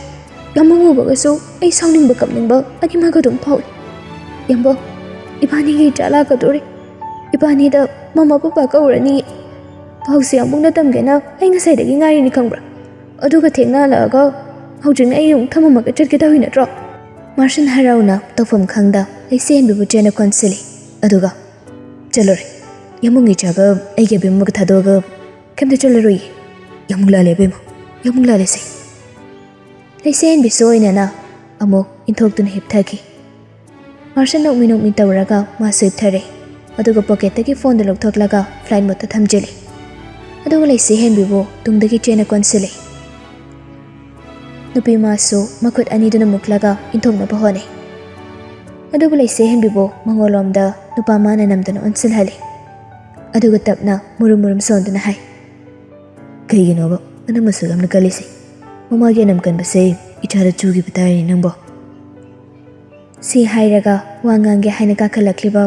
ꯌꯥꯝꯕꯨꯡ ꯎꯕꯒꯁꯨ ꯑꯩ ꯁꯥꯎꯅꯤꯡꯕ ꯀꯞꯅꯤꯡꯕ ꯑꯅꯤꯃꯛ ꯑꯗꯨꯝ ꯐꯥꯎꯏ꯫ ꯌꯥꯝꯕꯣ, ꯏꯕꯥꯅꯤꯒꯤ ꯏꯆꯥ ꯂꯥꯛꯀꯗꯣꯔꯦ꯫ ꯏꯕꯥꯅꯤꯗ ꯃꯃꯥ ꯄꯄꯥ ꯀꯧꯔꯅꯤ꯫ ꯄꯥꯎꯁꯦ ꯌꯥꯝꯕꯨꯡꯅ ꯇꯝꯒꯦꯅ ꯑꯩ ꯉꯁꯥꯏꯗꯒꯤ ꯉꯥꯏꯔꯤꯅꯤ ꯈꯪꯕ꯭ꯔꯥ? ꯑꯗꯨꯒ ꯊꯦꯡꯅ ꯍꯜꯂꯛꯑꯒ ꯍꯧꯖꯤꯛꯅ ꯑꯩ ꯑꯃꯨꯛ ꯊꯝꯃꯝꯃꯒ ꯆꯠꯀꯦ ꯇꯧꯔꯤ ꯅꯠꯇ꯭ꯔꯣ?" ꯃꯥꯔꯁꯟ ꯍꯔꯥꯎꯅ ꯇꯧꯐꯝ ꯈꯪꯗ ꯂꯩꯁꯦꯟꯕꯤꯕꯨ ꯆꯦꯟꯅ ꯀꯣꯟꯁꯤꯜꯂꯤ꯫ ꯑꯗꯨꯒ, "ꯆꯠꯂꯨꯔꯦ꯫ ꯌꯥꯃꯨꯡꯒꯤ ꯏꯆꯥꯒ ꯑꯩꯒꯤ ꯑꯕꯦꯝꯃꯒ ꯊꯥꯗꯣꯛꯑꯒ ꯀꯩꯝꯇ ꯆꯠꯂꯔꯣꯏꯌꯦ꯫ ꯌꯥꯃꯨꯡ ꯂꯥꯜꯂꯦ ꯑꯕꯦꯝꯃ, ꯌꯥꯃꯨꯡ ꯂꯥꯜꯂꯦꯁꯦ꯫" ꯂꯩꯁꯦꯟꯕꯤꯁꯨ ꯑꯣꯏꯅꯅ ꯑꯃꯨꯛ ꯏꯟꯊꯣꯛꯇꯨꯅ ꯍꯤꯞꯊꯈꯤ꯫ ꯃꯥꯔꯁꯟ ꯅꯣꯛꯃꯤ ꯅꯣꯛꯃꯤ ꯇꯧꯔꯒ ꯃꯥꯁꯨ ꯍꯤꯞꯊꯔꯦ꯫ ꯑꯗꯨꯒ ꯄꯣꯀꯦꯠꯇꯒꯤ ꯐꯣꯟꯗꯨ ꯂꯧꯊꯣꯛꯂꯒ ꯐ꯭ꯂꯥꯏꯠ ꯃꯣꯗꯇ ꯊꯝꯖꯤꯜꯂꯤ꯫ ꯑꯗꯨꯒ ꯂꯩꯁꯦ ꯍꯦꯟꯕꯤꯕꯨ ꯇꯨꯡꯗꯒꯤ ꯆꯦꯟꯅ ꯀꯣꯟꯁꯤꯜꯂꯤ꯫ ꯅꯨꯄꯤ ꯃꯥꯁꯨ ꯃꯈꯨꯠ ꯑꯅꯤꯗꯨꯅ ꯃꯨꯛꯂꯒ ꯏꯟꯊꯣꯛꯅꯕ ꯍꯣꯠꯅꯩ꯫ ꯑꯗꯨꯕꯨ ꯂꯩꯁꯦ ꯍꯦꯟꯕꯤꯕꯨ ꯃꯉꯣꯟꯂꯣꯝꯗ ꯅꯨꯄꯥ ꯃꯥꯅ ꯅꯝꯗꯨꯅ ꯑꯣꯟꯁꯤꯜꯍꯜꯂꯤ꯫ ꯑꯗꯨꯒ ꯇꯞꯅ ꯃꯨꯔꯨꯝ ꯃꯨꯔꯨꯝ ꯁꯣꯟꯗꯨꯅ ꯍꯥꯏ, "ꯀꯩꯒꯤꯅꯣꯕ ꯃꯅꯝ ꯑꯁꯨꯛ ꯌꯥꯝꯅ ꯀꯜꯂꯤꯁꯦ? ꯃꯃꯥꯒꯤ ꯑꯅꯝ ꯀꯟꯕꯁꯦ ꯏꯆꯥꯗ ꯆꯨꯈꯤꯕ ꯇꯥꯔꯦꯅꯦ ꯅꯪꯕꯣ?" ꯁꯤ ꯍꯥꯏꯔꯒ ꯋꯥ ꯉꯥꯡꯒꯦ ꯍꯥꯏꯅ ꯀꯥꯈꯠꯂꯛꯂꯤꯕ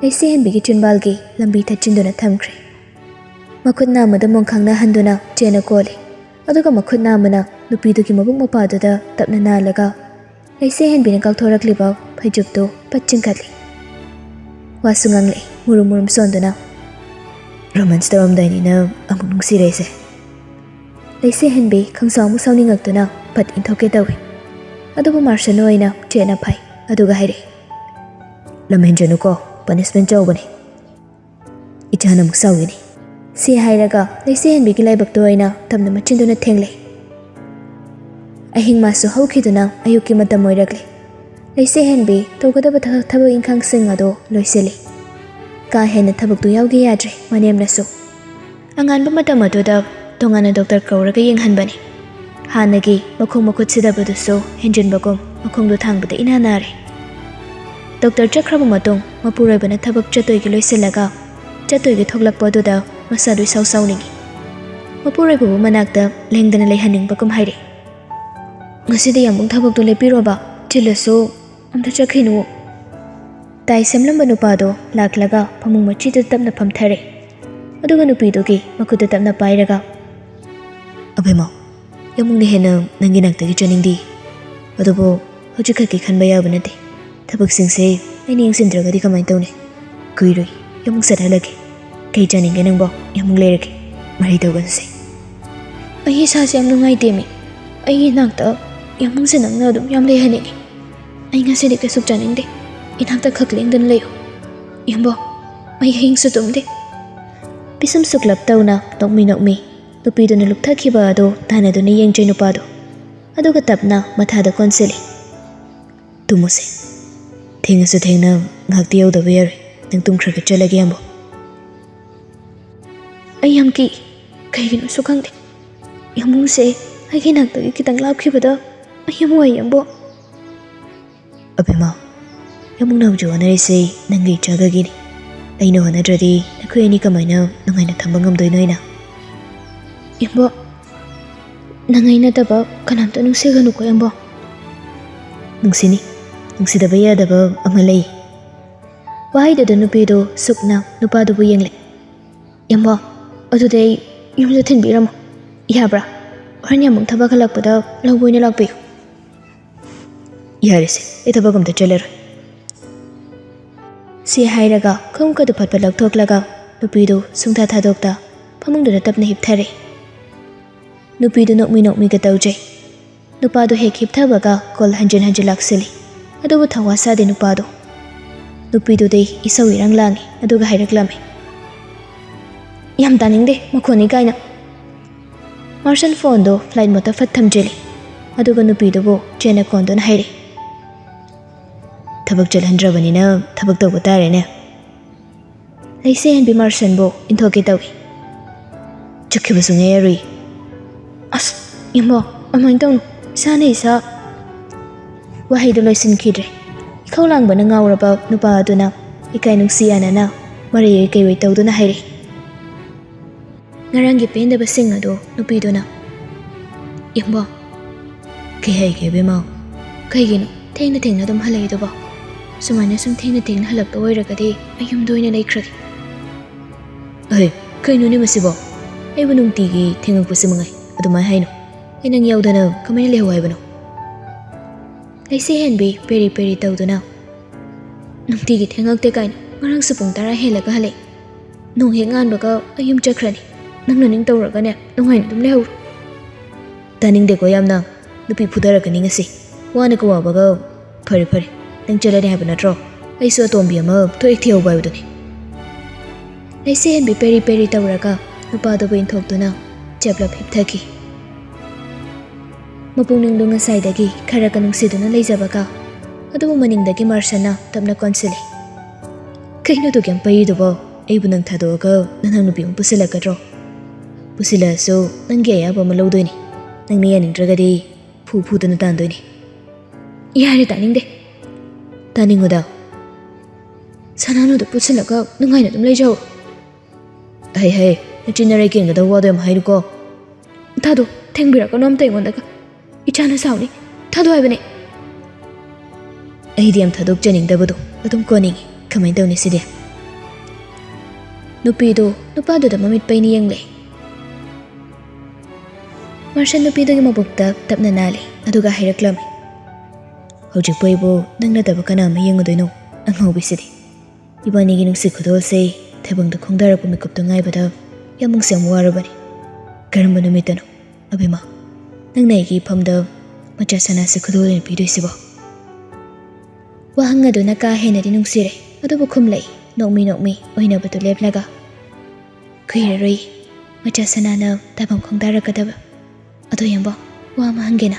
ꯂꯩꯁꯦ ꯍꯦꯟꯕꯤꯒꯤ ꯆꯤꯟꯕꯥꯜꯒꯤ ꯂꯝꯕꯤ ꯊꯠꯆꯤꯟꯗꯨꯅ ꯊꯝꯈ꯭ꯔꯦ꯫ ꯃꯈꯨꯠ ꯅꯥꯝꯃꯗ ꯃꯣꯡꯈꯥꯡꯅ ꯍꯟꯗꯨꯅ ꯆꯦꯟꯅ ꯀꯣꯜꯂꯤ꯫ ꯑꯗꯨꯒ ꯃꯈꯨꯠ ꯅꯥꯝꯃꯅ ꯅꯨꯄꯤꯗꯨꯒꯤ ꯃꯕꯨꯛ ꯃꯄꯥꯗꯨꯗ ꯇꯞꯅ ꯅꯥꯜꯂꯒ ꯂꯩꯁꯦ ꯍꯦꯟꯕꯤꯅ ꯀꯥꯎꯊꯣꯔꯛꯂꯤꯕ ꯐꯩꯖꯨꯞꯇꯨ ꯄꯠ ꯆꯤꯡꯈꯠꯂꯤ꯫ ꯋꯥꯁꯨ ꯉꯥꯡꯂꯛꯏ, ꯃꯨꯔꯨꯝ ꯃꯨꯔꯨꯝ ꯁꯣꯟꯗꯨꯅ, "ꯔꯣꯃꯥꯟꯁ ꯇꯧꯔꯝꯗꯥꯏꯅꯤꯅ ꯑꯃꯨꯛ ꯅꯨꯡꯁꯤꯔꯛꯏꯁꯦ꯫" ꯂꯩꯁꯦ ꯍꯦꯟꯕꯤ ꯈꯪꯁꯥꯎ ꯑꯃꯨꯛ ꯁꯥꯎꯅꯤꯡꯉꯛꯇꯨꯅ ꯐꯠ ꯏꯟꯊꯣꯛꯀꯦ ꯇꯧꯏ꯫ ꯑꯗꯨꯕꯨ ꯃꯥꯔꯁꯟ ꯑꯣꯏꯅ ꯆꯦꯠꯅ ꯐꯩ꯫ ꯑꯗꯨꯒ ꯍꯥꯏꯔꯛꯏ, "ꯂꯝ ꯍꯦꯟꯖꯅꯨꯀꯣ, ꯄꯅꯤꯁꯃꯦꯟ ꯆꯥꯎꯕꯅꯤ꯫ ꯏꯆꯥꯅ ꯑꯃꯨꯛ ꯁꯥꯎꯒꯅꯤ꯫" ꯁꯤ ꯍꯥꯏꯔꯒ ꯂꯩꯁꯦ ꯍꯦꯟꯕꯤꯒꯤ ꯂꯥꯏꯕꯛꯇ ꯑꯣꯏꯅ ꯇꯞꯅ ꯃꯆꯤꯟꯗꯨꯅ ꯊꯦꯡꯂꯦ꯫ ꯑꯍꯤꯡ ꯃꯥꯁꯨ ꯍꯧꯈꯤꯗꯨꯅ ꯑꯌꯨꯛꯀꯤ ꯃꯇꯝ ꯑꯣꯏꯔꯛꯂꯦ꯫ ꯂꯩꯁꯦ ꯍꯦꯟꯕꯤ ꯇꯧꯒꯗꯕ ꯊ-, ꯊꯕꯛ ꯏꯪꯈꯥꯡꯁꯤꯡ ꯑꯗꯨ ꯂꯣꯏꯁꯤꯜꯂꯤ꯫ ꯀꯥ ꯍꯦꯟꯅ ꯊꯕꯛꯇꯨ ꯌꯥꯎꯒꯦ ꯌꯥꯗ꯭ꯔꯦ ꯃꯅꯦꯝꯅꯁꯨ꯫ ꯑꯉꯥꯟꯕ ꯃꯇꯝ ꯑꯗꯨꯗ ꯇꯣꯉꯥꯟꯅ ꯗꯣꯛꯇꯔ ꯀꯧꯔꯒ ꯌꯦꯡꯍꯟꯕꯅꯤ꯫ ꯍꯥꯟꯅꯒꯤ ꯃꯈꯣꯡ ꯃꯈꯨꯠ ꯁꯤꯗꯕꯗꯨꯁꯨ ꯍꯦꯟꯖꯤꯟꯕꯒꯨꯝ ꯃꯈꯣꯡꯗꯨ ꯊꯥꯡꯕꯗ ꯏꯅꯥ ꯅꯥꯔꯦ꯫ ꯗꯣꯛꯇꯔ ꯆꯠꯈ꯭ꯔꯕ ꯃꯇꯨꯡ ꯃꯄꯨꯔꯣꯏꯕꯅ ꯊꯕꯛ ꯆꯠꯇꯣꯏꯒꯤ ꯂꯣꯏꯁꯤꯜꯂꯒ ꯆꯠꯇꯣꯏꯒꯤ ꯊꯣꯛꯂꯛꯄ ꯑꯗꯨꯗ ꯃꯁꯥꯗꯨ ꯏꯁꯥꯎ ꯁꯥꯎꯅꯤꯡꯏ꯫ ꯃꯄꯨꯔꯣꯏꯕꯕꯨ ꯃꯅꯥꯛꯇ ꯂꯦꯡꯗꯅ ꯂꯩꯍꯟꯅꯤꯡꯕꯒꯨꯝ ꯍꯥꯏꯔꯛꯏ, "ꯉꯁꯤꯗꯤ ꯌꯥꯝꯕꯨꯡ ꯊꯕꯛꯇꯣ ꯂꯦꯞꯄꯤꯔꯣꯕ, ꯆꯤꯜꯂꯁꯨ ꯑꯝꯇ ꯆꯠꯈꯤꯅꯨ꯫" ꯇꯥꯏ ꯁꯦꯝꯂꯝꯕ ꯅꯨꯄꯥꯗꯣ ꯂꯥꯛꯂꯒ ꯐꯃꯨꯡ ꯃꯆꯤꯗꯨꯗ ꯇꯞꯅ ꯐꯝꯊꯔꯦ꯫ ꯑꯗꯨꯒ ꯅꯨꯄꯤꯗꯨꯒꯤ ꯃꯈꯨꯠꯇꯨ ꯇꯞꯅ ꯄꯥꯏꯔꯒ, "ꯑꯕꯦꯝꯃ, ꯌꯥꯝꯕꯨꯡꯅ ꯍꯦꯟꯅ ꯅꯪꯒꯤ ꯅꯥꯛꯇꯒꯤ ꯆꯠꯅꯤꯡꯗꯦ꯫ ꯑꯗꯨꯕꯨ ꯍꯧꯖꯤꯛꯈꯛꯀꯤ ꯈꯟꯕ ꯌꯥꯕ ꯅꯠꯇꯦ꯫ ꯊꯕꯛꯁꯤꯡꯁꯦ ꯑꯩꯅ ꯌꯦꯡꯁꯤꯟꯗ꯭ꯔꯒꯗꯤ ꯀꯃꯥꯏꯅ ꯇꯧꯅꯤ? ꯀꯨꯏꯔꯣꯏ, ꯌꯥꯝꯕꯨꯡ ꯆꯠꯍꯜꯂꯒꯦ꯫ ꯀꯩ ꯆꯥꯅꯤꯡꯒꯦ ꯅꯪꯕꯣ? ꯌꯥꯝꯕꯨꯡ ꯂꯩꯔꯒꯦ꯫ ꯃꯔꯩ ꯇꯧꯒꯅꯨꯁꯦ꯫" "ꯑꯩ ꯏꯁꯥꯁꯦ ꯌꯥꯝ ꯅꯨꯡꯉꯥꯏꯇꯦꯃꯤ꯫ ꯑꯩꯒꯤ ꯏꯅꯥꯛꯇ ꯌꯥꯝꯕꯨꯡꯁꯦ ꯅꯪꯅ ꯑꯗꯨꯝ ꯌꯥꯝ ꯂꯩꯍꯟꯅꯤꯡꯉꯤ꯫ ꯑꯩ ꯉꯁꯤꯗꯤ ꯀꯩꯁꯨ ꯆꯥꯅꯤꯡꯗꯦ꯫ ꯏꯅꯥꯛꯇ ꯈꯛ ꯂꯦꯡꯗꯅ ꯂꯩꯌꯨ꯫ ꯌꯥꯝꯕꯣ, ꯑꯩ ꯑꯍꯤꯡꯁꯨ ꯇꯨꯝꯗꯦ꯫" ꯄꯤꯁꯨꯝ ꯁꯨꯛꯂꯞ ꯇꯧꯅ ꯅꯣꯛꯃꯤ ꯅꯣꯛꯃꯤ ꯅꯨꯄꯤꯗꯨꯅ ꯂꯨꯞꯊꯈꯤꯕ ꯑꯗꯨ ꯇꯥꯟꯅꯗꯨꯅ ꯌꯦꯡꯖꯩ ꯅꯨꯄꯥꯗꯨ꯫ ꯑꯗꯨꯒ ꯇꯞꯅ ꯃꯊꯥꯗ ꯀꯣꯟꯁꯤꯜꯂꯤ꯫ "ꯇꯨꯝꯃꯨꯁꯦ꯫ ꯊꯦꯡꯉꯁꯨ ꯊꯦꯡꯅ ꯉꯥꯏꯍꯥꯛꯇꯤ ꯌꯧꯗꯕ ꯌꯥꯔꯣꯏ꯫ ꯅꯪ ꯇꯨꯝꯈ꯭ꯔꯒ ꯆꯠꯂꯒꯦ, ꯌꯥꯝꯕꯣ꯫ ꯑꯩ ꯌꯥꯝ ꯀꯤ꯫ ꯀꯩꯒꯤꯅꯣꯁꯨ ꯈꯪꯗꯦ꯫ ꯌꯥꯝꯕꯨꯡꯁꯦ ꯑꯩꯒꯤ ꯅꯥꯛꯇꯒꯤ ꯈꯤꯇꯪ ꯂꯥꯞꯈꯤꯕꯗ ꯑꯩ ꯌꯥꯝ ꯋꯥꯏ, ꯌꯥꯝꯕꯣ꯫ ꯑꯕꯦꯝꯃ, ꯌꯥꯝꯕꯨꯡꯅ ꯍꯧꯖꯤꯛ ꯍꯣꯠꯅꯔꯤꯁꯦ ꯅꯪꯒꯤ ꯏꯆꯥꯒꯒꯤꯅꯤ꯫ ꯑꯩꯅ ꯍꯣꯠꯅꯗ꯭ꯔꯗꯤ ꯅꯈꯣꯏ ꯑꯅꯤ ꯀꯃꯥꯏꯅ ꯅꯨꯡꯉꯥꯏꯅ ꯊꯝꯕ ꯉꯝꯗꯣꯏꯅꯣ ꯑꯩꯅ? ꯌꯥꯝꯕꯣ, ꯅꯪ ꯑꯩ ꯅꯠꯇꯕ ꯀꯅꯥꯝꯇ ꯅꯨꯡꯁꯤꯒꯅꯨꯀꯣ, ꯌꯥꯝꯕꯣ꯫ ꯅꯨꯡꯁꯤꯅꯤ꯫ ꯅꯨꯡꯁꯤꯗꯕ ꯌꯥꯗꯕ ꯑꯃ ꯂꯩ꯫ ꯋꯥꯍꯩꯗꯨꯗ ꯅꯨꯄꯤꯗꯨ ꯁꯨꯛꯅ ꯅꯨꯄꯥꯗꯨꯕꯨ ꯌꯦꯡꯂꯦ꯫ ꯌꯥꯝꯕꯣ, ꯑꯗꯨꯗꯤ ꯑꯩ ꯌꯨꯝꯗ ꯊꯤꯟꯕꯤꯔꯝꯃꯣ꯫ ꯌꯥꯕ꯭ꯔꯥ? ꯍꯣꯔꯦꯟ ꯌꯥꯝꯕꯨꯡ ꯊꯕꯛ ꯍꯜꯂꯛꯄꯗ ꯂꯧꯕ ꯑꯣꯏꯅ ꯂꯥꯛꯄꯤꯌꯨ꯫ ꯌꯥꯔꯦꯁꯦ, ꯑꯩ ꯊꯕꯛ ꯑꯝꯇ ꯆꯠꯂꯔꯣꯏ꯫ ꯁꯤ ꯍꯥꯏꯔꯒ ꯈꯣꯡꯎꯞꯀꯗꯨ ꯐꯠ ꯐꯠ ꯂꯧꯊꯣꯛꯂꯒ ꯅꯨꯄꯤꯗꯨ ꯁꯨꯡꯊꯥ ꯊꯥꯗꯣꯛꯇ ꯐꯃꯨꯡꯗꯨꯗ ꯇꯞꯅ ꯍꯤꯞꯊꯔꯦ꯫ ꯅꯨꯄꯤꯗꯨ ꯅꯣꯛꯃꯤ ꯅꯣꯛꯃꯤꯒ ꯇꯧꯖꯩ꯫ ꯅꯨꯄꯥꯗꯨ ꯍꯦꯛ ꯍꯤꯞꯊꯕꯒ ꯀꯣꯜ ꯍꯟꯖꯤꯟ ꯍꯟꯖꯤꯟ ꯂꯥꯛꯁꯤꯜꯂꯤ꯫ ꯑꯗꯨꯕꯨ ꯊꯧꯋꯥ ꯁꯥꯗꯦ ꯅꯨꯄꯥꯗꯨ꯫ ꯅꯨꯄꯤꯗꯨꯗꯤ ꯏꯁꯧ ꯏꯔꯪ ꯂꯥꯡꯉꯤ, ꯑꯗꯨꯒ ꯍꯥꯏꯔꯛꯂꯝꯃꯤ, "ꯌꯥꯝ ꯇꯥꯅꯤꯡꯗꯦ ꯃꯈꯣꯟꯅꯤ ꯀꯥꯏꯅ꯫" ꯃꯥꯔꯁꯟ ꯐꯣꯟꯗꯣ ꯐ꯭ꯂꯥꯏꯠ ꯃꯣꯗꯇ ꯐꯠ ꯊꯝꯖꯤꯜꯂꯤ꯫ ꯑꯗꯨꯒ ꯅꯨꯄꯤꯗꯨꯕꯨ ꯆꯦꯟꯅ ꯀꯣꯟꯗꯨꯅ ꯍꯥꯏꯔꯤ, "ꯊꯕꯛ ꯆꯠꯍꯟꯗ꯭ꯔꯕꯅꯤꯅ ꯊꯕꯛ ꯇꯧꯕ ꯇꯥꯔꯦꯅꯦ꯫" ꯂꯩꯁꯦ ꯍꯦꯟꯕꯤ ꯃꯥꯔꯁꯟꯕꯨ ꯏꯟꯊꯣꯛꯀꯦ ꯇꯧꯏ꯫ "ꯆꯠꯈꯤꯕ ꯁꯨꯡꯌꯥ ꯌꯥꯔꯣꯏ꯫" "ꯑꯁ, ꯏꯃꯣ, ꯑꯗꯨꯃꯥꯏꯅ ꯇꯧꯅꯨ꯫ ꯏꯁꯥꯅ ꯏꯁꯥ꯫" ꯋꯥꯍꯩꯗꯨ ꯂꯣꯏꯁꯤꯟꯈꯤꯗ꯭ꯔꯦ꯫ ꯏꯈꯧ ꯂꯥꯡꯕꯅ ꯉꯥꯎꯔꯕ ꯅꯨꯄꯥ ꯑꯗꯨꯅ ꯏꯀꯥꯏ ꯅꯨꯡꯁꯤ ꯌꯥꯅꯅ ꯃꯔꯩ ꯀꯩꯑꯣꯏ ꯇꯧꯗꯨꯅ ꯍꯥꯏꯔꯛꯏ꯫ ꯉꯔꯥꯡꯒꯤ ꯄꯦꯟꯗꯕꯁꯤꯡ ꯑꯗꯨ ꯅꯨꯄꯤꯗꯨꯅ, "ꯏꯃꯣ꯫" "ꯀꯩ ꯍꯥꯏꯒꯦ, ꯏꯕꯦꯝꯃ?" "ꯀꯩꯒꯤꯅꯣ ꯊꯦꯡꯅ ꯊꯦꯡꯅ ꯑꯗꯨꯝ ꯍꯜꯂꯛꯏꯗꯨꯕꯣ? ꯁꯨꯃꯥꯏꯅ ꯁꯨꯝ ꯊꯦꯡꯅ ꯊꯦꯡꯅ ꯍꯜꯂꯛꯇ ꯑꯣꯏꯔꯒꯗꯤ ꯑꯩ ꯌꯨꯝꯗ ꯑꯣꯏꯅ ꯂꯩꯈ꯭ꯔꯒꯦ꯫" "ꯑꯍꯩ, ꯀꯩꯅꯣꯅꯦ ꯃꯁꯤꯕꯣ? ꯑꯩꯕꯨ ꯅꯨꯡꯇꯤꯒꯤ ꯊꯦꯡꯉꯛꯄꯁꯤ ꯃꯉꯥꯏ ꯑꯗꯨꯃꯥꯏꯅ ꯍꯥꯏꯅꯣ꯫ ꯑꯩ ꯅꯪ ꯌꯥꯎꯗꯅ ꯀꯃꯥꯏꯅ ꯂꯩꯍꯧ ꯍꯥꯏꯕꯅꯣ?" ꯂꯩꯁꯦ ꯍꯦꯟꯕꯤ ꯄꯦꯔꯤ ꯄꯦꯔꯤ ꯇꯧꯗꯨꯅ, "ꯅꯨꯡꯇꯤꯒꯤ ꯊꯦꯡꯉꯛꯇꯦ ꯀꯥꯏꯅ, ꯉꯔꯥꯡꯁꯨ ꯄꯨꯡ ꯇꯔꯥ ꯍꯦꯜꯂꯒ ꯍꯜꯂꯛꯑꯦ꯫ ꯅꯣꯡ ꯍꯦꯛ ꯉꯥꯟꯕꯒ ꯑꯩ ꯌꯨꯝ ꯆꯠꯈ꯭ꯔꯅꯤ꯫ ꯅꯪ ꯅꯅꯤꯡ ꯇꯧꯔꯒꯅꯦ, ꯅꯨꯡꯉꯥꯏꯅ ꯑꯗꯨꯝ ꯂꯩꯍꯧꯔꯣ꯫" "ꯇꯥꯅꯤꯡꯗꯦꯀꯣ ꯌꯥꯝꯅ꯫ ꯅꯨꯄꯤ ꯐꯨꯊꯔꯛꯀꯅꯤ ꯉꯁꯤ꯫ ꯋꯥꯅꯒ ꯋꯥꯕꯒ꯫ ꯐꯔꯦ ꯐꯔꯦ, ꯅꯪ ꯆꯠꯂꯅꯤ ꯍꯥꯏꯕ ꯅꯠꯇ꯭ꯔꯣ? ꯑꯩꯁꯨ ꯑꯇꯣꯝꯕꯤ ꯑꯃ ꯊꯣꯛ ꯍꯦꯛ ꯊꯤꯍꯧꯕ ꯍꯥꯏꯕꯗꯨꯅꯤ꯫" ꯂꯩꯁꯦ ꯍꯦꯟꯕꯤ ꯄꯦꯔꯤ ꯄꯦꯔꯤ ꯇꯧꯔꯒ ꯅꯨꯄꯥꯗꯨꯕꯨ ꯏꯟꯊꯣꯛꯇꯨꯅ ꯆꯞꯂꯞ ꯍꯤꯞꯊꯈꯤ꯫ ꯃꯄꯨꯛꯅꯤꯡꯗꯨ ꯉꯁꯥꯏꯗꯒꯤ ꯈꯔꯒ ꯅꯨꯡꯁꯤꯗꯨꯅ ꯂꯩꯖꯕꯒ ꯑꯗꯨꯕꯨ ꯃꯅꯤꯡꯗꯒꯤ ꯃꯥꯔꯁꯟꯅ ꯇꯞꯅ ꯀꯣꯟꯁꯤꯜꯂꯤ꯫ "ꯀꯩꯅꯣ ꯑꯗꯨꯛ ꯌꯥꯝ ꯄꯩꯔꯤꯗꯨꯕꯣ? ꯑꯩꯕꯨ ꯅꯪ ꯊꯥꯗꯣꯛꯑꯒ ꯅꯅꯥꯎ ꯅꯨꯄꯤ ꯑꯃ ꯄꯨꯁꯤꯜꯂꯛꯀꯗ꯭ꯔꯣ? ꯄꯨꯁꯤꯜꯂꯛꯑꯁꯨ ꯅꯪꯒꯤ ꯑꯌꯥꯕ ꯑꯃ ꯂꯧꯗꯣꯏꯅꯤ꯫ ꯅꯪꯅ ꯌꯥꯅꯤꯡꯗ꯭ꯔꯒꯗꯤ ꯐꯨ ꯐꯨꯗꯅ ꯇꯥꯟꯗꯣꯏꯅꯤ꯫" "ꯌꯥꯔꯦ, ꯇꯥꯅꯤꯡꯗꯦ꯫" "ꯇꯥꯅꯤꯡꯉꯨꯗ꯫ ꯁꯅꯥꯅꯨꯗ ꯄꯨꯁꯤꯜꯂꯒ ꯅꯨꯡꯉꯥꯏꯅ ꯑꯗꯨꯝ ꯂꯩꯖꯧ꯫" "ꯍꯩ ꯍꯩ, ꯅꯆꯤꯟ ꯅꯔꯩ ꯀꯦꯟꯒꯗꯕ ꯋꯥꯗꯣ ꯌꯥꯝ ꯍꯥꯏꯅꯨꯀꯣ꯫" "ꯊꯥꯗꯣ, ꯊꯦꯡꯕꯤꯔꯛꯀꯅꯣ ꯑꯝꯇ ꯑꯩꯉꯣꯟꯗꯒ꯫ ꯏꯆꯥꯅ ꯁꯥꯎꯅꯤ꯫ ꯊꯥꯗꯣ ꯍꯥꯏꯕꯅꯦ꯫" ꯑꯩꯗꯤ ꯌꯥꯝ ꯊꯥꯗꯣꯛꯆꯅꯤꯡꯗꯕꯗꯣ ꯑꯗꯨꯝ ꯀꯣꯟꯅꯤꯡꯉꯤ꯫ ꯀꯃꯥꯏꯅ ꯇꯧꯅꯤ ꯁꯤꯗꯤ? ꯅꯨꯄꯤꯗꯣ ꯅꯨꯄꯥꯗꯨꯗ ꯃꯃꯤꯠ ꯄꯩꯅ ꯌꯦꯡꯂꯦ꯫ ꯃꯥꯔꯁꯟ ꯅꯨꯄꯤꯗꯨꯒꯤ ꯃꯕꯨꯛꯇ ꯇꯞꯅ ꯅꯥꯜꯂꯦ, ꯑꯗꯨꯒ ꯍꯥꯏꯔꯛꯂꯝꯃꯤ, "ꯍꯧꯖꯤꯛꯄꯨ ꯑꯩꯕꯨ ꯅꯪ ꯅꯠꯇꯕ ꯀꯅꯥ ꯑꯃ ꯌꯦꯡꯉꯨꯗꯣꯏꯅꯣ? ꯑꯉꯥꯎꯕꯤꯁꯤꯗꯤ꯫ ꯏꯕꯥꯅꯤꯒꯤ ꯅꯨꯡꯁꯤ ꯈꯨꯗꯣꯜꯁꯦ ꯊꯥꯕꯜꯗ ꯈꯣꯡꯗꯥꯔꯛꯄ ꯃꯤꯀꯨꯞꯇꯣ ꯉꯥꯏꯕꯗ ꯌꯥꯝ ꯅꯨꯡꯁꯤ ꯌꯥꯝ ꯋꯥꯔꯕꯅꯤ꯫ ꯀꯔꯝꯕ ꯅꯨꯃꯤꯠꯇꯅꯣ, ꯑꯕꯦꯝꯃ, ꯅꯪꯅ ꯑꯩꯒꯤ ꯏꯐꯝꯗ ꯃꯆꯥ ꯁꯅꯥꯁꯦ ꯈꯨꯗꯣꯜ ꯑꯣꯏꯅ ꯄꯤꯗꯣꯏꯁꯤꯕꯣ?" ꯋꯥꯍꯪ ꯑꯗꯨꯅ ꯀꯥ ꯍꯦꯟꯅꯗꯤ ꯅꯨꯡꯁꯤꯔꯦ, ꯑꯗꯨꯕꯨ ꯈꯨꯝꯂꯛꯏ, ꯅꯣꯛꯃꯤ ꯅꯣꯛꯃꯤ ꯑꯣꯏꯅꯕꯗꯨ ꯂꯦꯞꯂꯒ꯫ "ꯀꯨꯏꯔꯔꯣꯏ ꯃꯆꯥ ꯁꯅꯥꯅ ꯇꯥꯐꯝ ꯈꯣꯡꯗꯥꯔꯛꯀꯗꯕ꯫ ꯑꯗꯣ ꯌꯥꯝꯕꯣ, ꯋꯥ ꯑꯃ ꯍꯪꯒꯦꯅ꯫"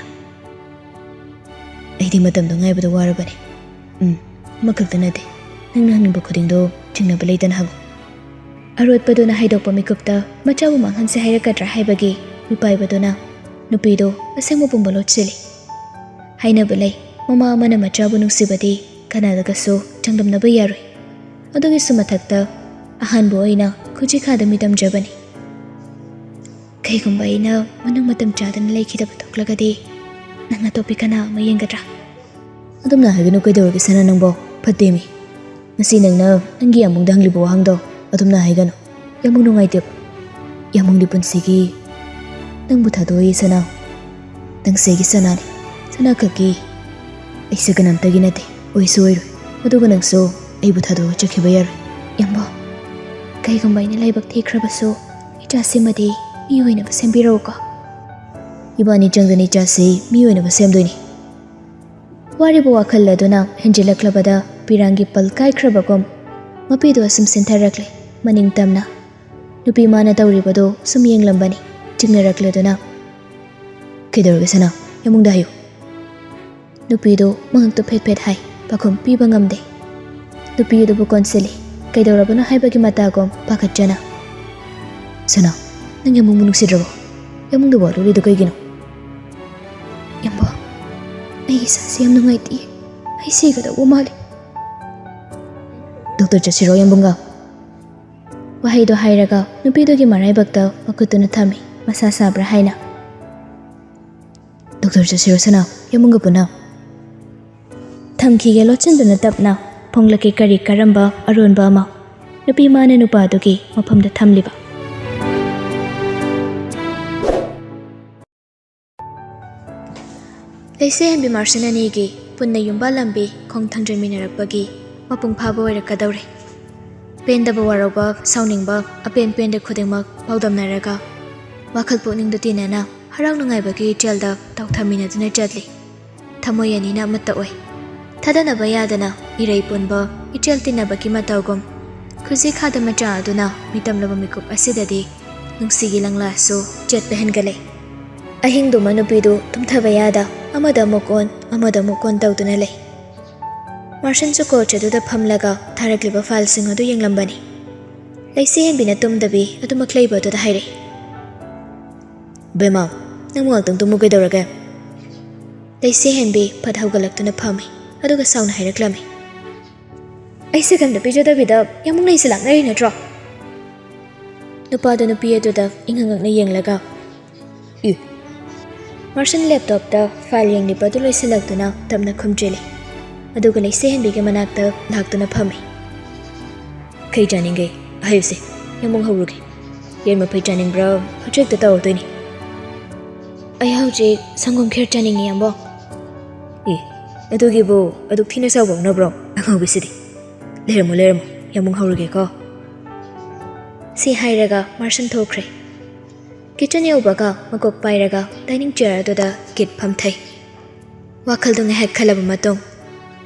"ꯑꯩꯗꯤ ꯃꯇꯝꯗꯣ ꯉꯥꯏꯕꯗ ꯋꯥꯔꯕꯅꯦ꯫" "ꯎꯝ, ꯑꯃꯈꯛꯇ ꯅꯠꯇꯦ, ꯅꯪꯅ ꯍꯪꯅꯤꯡꯕ ꯈꯨꯗꯤꯡꯗꯣ ꯆꯤꯡꯅꯕ ꯂꯩꯇꯅ ꯍꯪꯉꯨ꯫ ꯑꯔꯣꯠꯄꯗꯨꯅ ꯍꯥꯏꯗꯣꯛꯄ ꯃꯤꯀꯨꯞꯇ ꯃꯆꯥꯕꯨ ꯃꯥꯡꯍꯟꯁꯦ ꯍꯥꯏꯔꯛꯀꯗ꯭ꯔꯥ ꯍꯥꯏꯕꯒꯤ ꯃꯤꯄꯥꯏꯕꯗꯨꯅ ꯅꯨꯄꯤꯗꯣ ꯑꯁꯦꯡꯕ ꯄꯨꯝꯕ ꯂꯣꯠꯁꯤꯜꯂꯤ꯫ ꯍꯥꯏꯅꯕ ꯂꯩ, ꯃꯃꯥ ꯑꯃꯅ ꯃꯆꯥꯕꯨ ꯅꯨꯡꯁꯤꯕꯗꯤ ꯀꯅꯥꯗꯒꯁꯨ ꯆꯥꯡꯗꯝꯅꯕ ꯌꯥꯔꯣꯏ꯫ ꯑꯗꯨꯒꯤꯁꯨ ꯃꯊꯛꯇ ꯑꯍꯥꯟꯕ ꯑꯣꯏꯅ ꯈꯨꯖꯤꯈꯥꯗ ꯃꯤꯇꯝꯖꯕꯅꯤ꯫ ꯀꯩꯒꯨꯝꯕ ꯑꯩꯅ ꯃꯅꯨꯡ ꯃꯇꯝ ꯆꯥꯗꯅ ꯂꯩꯈꯤꯗꯕ ꯊꯣꯛꯂꯒꯗꯤ ꯅꯪ ꯑꯇꯣꯞꯄꯤ ꯀꯅꯥ ꯑꯃ ꯌꯦꯡꯒꯗ꯭ꯔꯥ?" "ꯑꯗꯨꯝꯅ ꯍꯥꯏꯒꯅꯨ, ꯀꯩꯗꯧꯔꯒꯦ ꯁꯅꯥ ꯅꯪꯕꯣ? ꯐꯠꯇꯦꯃꯤ꯫ ꯉꯁꯤ ꯅꯪꯅ ꯅꯪꯒꯤ ꯌꯥꯝꯕꯨꯡꯗ ꯍꯪꯂꯤꯕ ꯋꯥꯍꯪꯗꯣ ꯑꯗꯨꯝꯅ ꯍꯥꯏꯒꯅꯨ꯫ ꯌꯥꯝꯕꯨꯡ ꯅꯨꯡꯉꯥꯏꯇꯦꯕ꯫ ꯌꯥꯝꯕꯨꯡꯗꯤ ꯄꯨꯟꯁꯤꯒꯤ ꯅꯪꯕꯨ ꯊꯥꯗꯣꯛꯏ ꯁꯅꯥ꯫ ꯅꯪꯁꯦ ꯑꯩꯒꯤ ꯁꯅꯥꯅꯤ꯫ ꯁꯅꯥ ꯈꯛꯀꯤ꯫ ꯑꯩꯁꯦ ꯀꯅꯥꯝꯇꯒꯤ ꯅꯠꯇꯦ, ꯑꯣꯏꯁꯨ ꯑꯣꯏꯔꯣꯏ꯫ ꯑꯗꯨꯒ ꯅꯪꯁꯨ ꯑꯩꯕꯨ ꯊꯥꯗꯣꯛꯑꯒ ꯆꯠꯈꯤꯕ ꯌꯥꯔꯣꯏ, ꯌꯥꯝꯕꯨꯡ꯫ ꯀꯩꯒꯨꯝꯕ ꯑꯩꯅ ꯂꯥꯏꯕꯛ ꯊꯤꯈ꯭ꯔꯕꯁꯨ ꯏꯆꯥꯁꯤꯃꯗꯤ ꯃꯤ ꯑꯣꯏꯅꯕ ꯁꯦꯝꯕꯤꯔꯛꯎꯀꯣ꯫" "ꯏꯕꯥꯅꯤ ꯆꯪꯗꯅ ꯏꯆꯥꯁꯤ ꯃꯤ ꯑꯣꯏꯅꯕ ꯁꯦꯝꯗꯣꯏꯅꯤ꯫" ꯋꯥꯔꯤꯕ ꯋꯥꯈꯜ ꯑꯗꯨꯅ ꯍꯦꯟꯖꯤꯜꯂꯛꯂꯕꯗ ꯄꯤꯔꯥꯡꯒꯤ ꯄꯜ ꯀꯥꯏꯈ꯭ꯔꯕꯒꯨꯝ ꯃꯄꯤꯗꯨ ꯑꯁꯨꯝ ꯁꯤꯟꯊꯔꯛꯂꯦ꯫ ꯃꯅꯤꯡ ꯇꯝꯅ ꯅꯨꯄꯤ ꯃꯥꯅ ꯇꯧꯔꯤꯕꯗꯨ ꯁꯨꯝ ꯌꯦꯡꯂꯝꯕꯅꯤ꯫ ꯆꯤꯡꯅꯔꯛꯂꯗꯨꯅ, "ꯀꯩꯗꯧꯔꯒꯦ ꯁꯅꯥ? ꯌꯥꯝꯕꯨꯡꯗ ꯍꯥꯏꯌꯨ꯫" ꯅꯨꯄꯤꯗꯨ ꯃꯉꯛꯇꯨ ꯐꯦꯠ ꯐꯦꯠ ꯍꯥꯏ, ꯄꯥꯈꯨꯝ ꯄꯤꯕ ꯉꯝꯗꯦ꯫ ꯅꯨꯄꯤ ꯑꯗꯨꯕꯨ ꯀꯣꯟꯁꯤꯜꯂꯤ꯫ ꯀꯩꯗꯧꯔꯕꯅꯣ ꯍꯥꯏꯕꯒꯤ ꯃꯇꯥꯒꯨꯝ ꯄꯥꯈꯠꯆꯅ, "ꯁꯅꯥ, ꯅꯪ ꯌꯥꯝꯕꯨꯡꯕꯨ ꯅꯨꯡꯁꯤꯗ꯭ꯔꯕꯣ? ꯌꯥꯝꯕꯨꯡꯗ ꯋꯥ ꯂꯣꯠꯂꯤꯗꯨ ꯀꯩꯒꯤꯅꯣ?" "ꯌꯥꯝꯕꯨꯡ, ꯑꯩ ꯏꯁꯥꯁꯦ ꯌꯥꯝ ꯅꯨꯡꯉꯥꯏꯇꯦ꯫ ꯑꯩ ꯁꯤꯒꯗꯧꯕ ꯃꯥꯜꯂꯤ꯫ ꯗꯣꯛꯇꯔ ꯆꯠꯁꯤꯔꯣ ꯌꯥꯝꯕꯨꯡꯒ?" ꯋꯥꯍꯩꯗꯣ ꯍꯥꯏꯔꯒ ꯅꯨꯄꯤꯗꯨꯒꯤ ꯃꯔꯥꯏꯕꯛꯇ ꯃꯈꯨꯠꯇꯨꯅ ꯊꯝꯃꯤ, ꯃꯁꯥ ꯁꯥꯕ꯭ꯔꯥ ꯍꯥꯏꯅ꯫ "ꯗꯣꯛꯇꯔ ꯆꯠꯁꯤꯔꯣ ꯁꯅꯥ, ꯌꯥꯝꯕꯨꯡꯒ ꯄꯨꯟꯅ?" ꯊꯝꯈꯤꯒꯦ ꯂꯣꯠꯁꯤꯟꯗꯨꯅ ꯇꯞꯅ ꯐꯣꯡꯂꯛꯀꯦ ꯀꯔꯤ ꯀꯔꯝꯕ ꯑꯔꯣꯟꯕ ꯑꯃ ꯅꯨꯄꯤ ꯃꯥꯅ ꯅꯨꯄꯥꯗꯨꯒꯤ ꯃꯐꯝꯗ ꯊꯝꯂꯤꯕ꯫ ꯂꯩꯁꯦ ꯍꯦꯟꯕꯤ ꯃꯥꯔꯁꯟ ꯑꯅꯤꯒꯤ ꯄꯨꯟꯅ ꯌꯨꯝꯕꯥꯜ ꯂꯝꯕꯤ ꯈꯣꯡ ꯊꯥꯡꯖꯤꯟꯃꯤꯟꯅꯔꯛꯄꯒꯤ ꯃꯄꯨꯡ ꯐꯥꯕ ꯑꯣꯏꯔꯛꯀꯗꯧꯔꯦ꯫ ꯄꯦꯟꯗꯕ, ꯋꯥꯔꯧꯕ, ꯁꯥꯎꯅꯤꯡꯕ, ꯑꯄꯦꯟ ꯄꯦꯟꯗ ꯈꯨꯗꯤꯡꯃꯛ ꯄꯥꯎꯗꯝꯅꯔꯒ ꯋꯥꯈꯜ ꯄꯨꯛꯅꯤꯡꯗ ꯇꯤꯟꯅꯅ ꯍꯔꯥꯎ ꯅꯨꯡꯉꯥꯏꯕꯒꯤ ꯏꯆꯦꯜꯗ ꯇꯧꯊꯃꯤꯟꯅꯗꯨꯅ ꯆꯠꯂꯤ꯫ ꯊꯃꯣꯏ ꯑꯅꯤꯅ ꯑꯃꯠꯇ ꯑꯣꯏ꯫ ꯊꯥꯗꯅꯕ ꯌꯥꯗꯅ ꯏꯔꯩ ꯄꯨꯟꯕ, ꯏꯆꯦꯜ ꯇꯤꯟꯅꯕꯒꯤ ꯃꯇꯧꯒꯨꯝ ꯈꯨꯖꯤ ꯈꯥꯗ ꯃꯆꯥ ꯑꯗꯨꯅ ꯃꯤꯇꯝꯂꯕ ꯃꯤꯀꯨꯞ ꯑꯁꯤꯗꯗꯤ ꯅꯨꯡꯁꯤꯒꯤ ꯂꯪꯂꯥꯁꯨ ꯆꯦꯠꯄ ꯍꯦꯟꯒꯠꯂꯦ꯫ ꯑꯍꯤꯡꯗꯨꯃ ꯅꯨꯄꯤꯗꯨ ꯇꯨꯝꯊꯕ ꯌꯥꯗ ꯑꯃꯗ ꯑꯃꯨꯛ ꯑꯣꯟ, ꯑꯃꯗ ꯑꯃꯨꯛ ꯑꯣꯟ ꯇꯧꯗꯨꯅ ꯂꯩ꯫ ꯃꯥꯔꯁꯟꯁꯨ ꯀꯣꯔꯆ ꯑꯗꯨꯗ ꯐꯝꯂꯒ ꯊꯥꯔꯛꯂꯤꯕ ꯐꯥꯏꯜꯁꯤꯡ ꯑꯗꯨ ꯌꯦꯡꯂꯝꯕꯅꯤ꯫ ꯂꯩꯁꯦ ꯍꯦꯟꯕꯤꯅ ꯇꯨꯝꯗꯕꯤ ꯑꯗꯨꯃꯛ ꯂꯩꯕ ꯑꯗꯨꯗ ꯍꯥꯏꯔꯛꯏ, "ꯕꯦꯃꯥ, ꯅꯪ ꯉꯥꯛꯇꯪ ꯇꯨꯝꯃꯨ ꯀꯩꯗꯧꯔꯒꯦ?" ꯂꯩꯁꯦ ꯍꯦꯟꯕꯤ ꯐꯠ ꯍꯧꯒꯠꯂꯛꯇꯨꯅ ꯐꯝꯃꯤ, ꯑꯗꯨꯒ ꯁꯥꯎꯅ ꯍꯥꯏꯔꯛꯂꯝꯃꯤ, "ꯑꯩ ꯁꯦꯀꯟꯗ ꯄꯤꯖꯗꯕꯤꯗ ꯌꯥꯝꯕꯨꯡ ꯂꯩꯁꯦ ꯂꯥꯛꯅꯔꯤ ꯅꯠꯇ꯭ꯔꯣ?" ꯅꯨꯄꯥꯗꯨ ꯅꯨꯄꯤ ꯑꯗꯨꯗ ꯏꯉꯛ ꯉꯛꯅ ꯌꯦꯡꯂꯒ, "ꯏ!" ꯃꯥꯔꯁꯟ ꯂꯦꯞꯇꯣꯞꯇ ꯐꯥꯏꯜ ꯌꯦꯡꯂꯤꯕ ꯑꯗꯨ ꯂꯣꯏꯁꯤꯜꯂꯛꯇꯨꯅ ꯇꯞꯅ ꯈꯨꯝꯖꯤꯜꯂꯤ, ꯑꯗꯨꯒ ꯂꯩꯁꯦ ꯍꯦꯟꯕꯤꯒꯤ ꯃꯅꯥꯛꯇ ꯂꯥꯛꯇꯨꯅ ꯐꯝꯃꯤ꯫ "ꯀꯩ ꯆꯥꯅꯤꯡꯒꯦ? ꯍꯥꯏꯌꯨꯁꯦ, ꯌꯥꯝꯕꯨꯡ ꯍꯧꯔꯨꯒꯦ꯫ ꯌꯦꯟ ꯃꯐꯩ ꯆꯥꯅꯤꯡꯕ꯭ꯔꯥ? ꯍꯧꯖꯤꯛꯇ ꯇꯧꯔꯗꯣꯏꯅꯤ꯫" "ꯑꯩ ꯍꯧꯖꯤꯛ ꯁꯪꯒꯣꯝ ꯈꯦꯔ ꯆꯥꯅꯤꯡꯉꯤ, ꯌꯥꯝꯕꯨꯡ꯫" "ꯑꯦ, ꯑꯗꯨꯒꯤꯕꯨ ꯑꯗꯨꯛ ꯊꯤꯅ ꯁꯥꯎꯕ ꯍꯧꯅꯕ꯭ꯔꯣ, ꯑꯉꯥꯎꯕꯤꯁꯤꯗꯤ? ꯂꯩꯔꯝꯃꯣ, ꯂꯩꯔꯝꯃꯣ, ꯌꯥꯝꯕꯨꯡ ꯍꯧꯔꯨꯒꯦꯀꯣ꯫" ꯁꯤ ꯍꯥꯏꯔꯒ ꯃꯥꯔꯁꯟ ꯊꯣꯛꯈ꯭ꯔꯦ꯫ ꯀꯤꯠꯆꯟ ꯌꯧꯕꯒ ꯃꯀꯣꯛ ꯄꯥꯏꯔꯒ ꯗꯥꯏꯅꯤꯡ ꯆꯤꯌꯔ ꯑꯗꯨꯗ ꯀꯤꯠ ꯐꯝꯊꯩ꯫ ꯋꯥꯈꯜꯗꯨ ꯉꯥꯏꯍꯥꯛ ꯈꯜꯂꯕ ꯃꯇꯨꯡ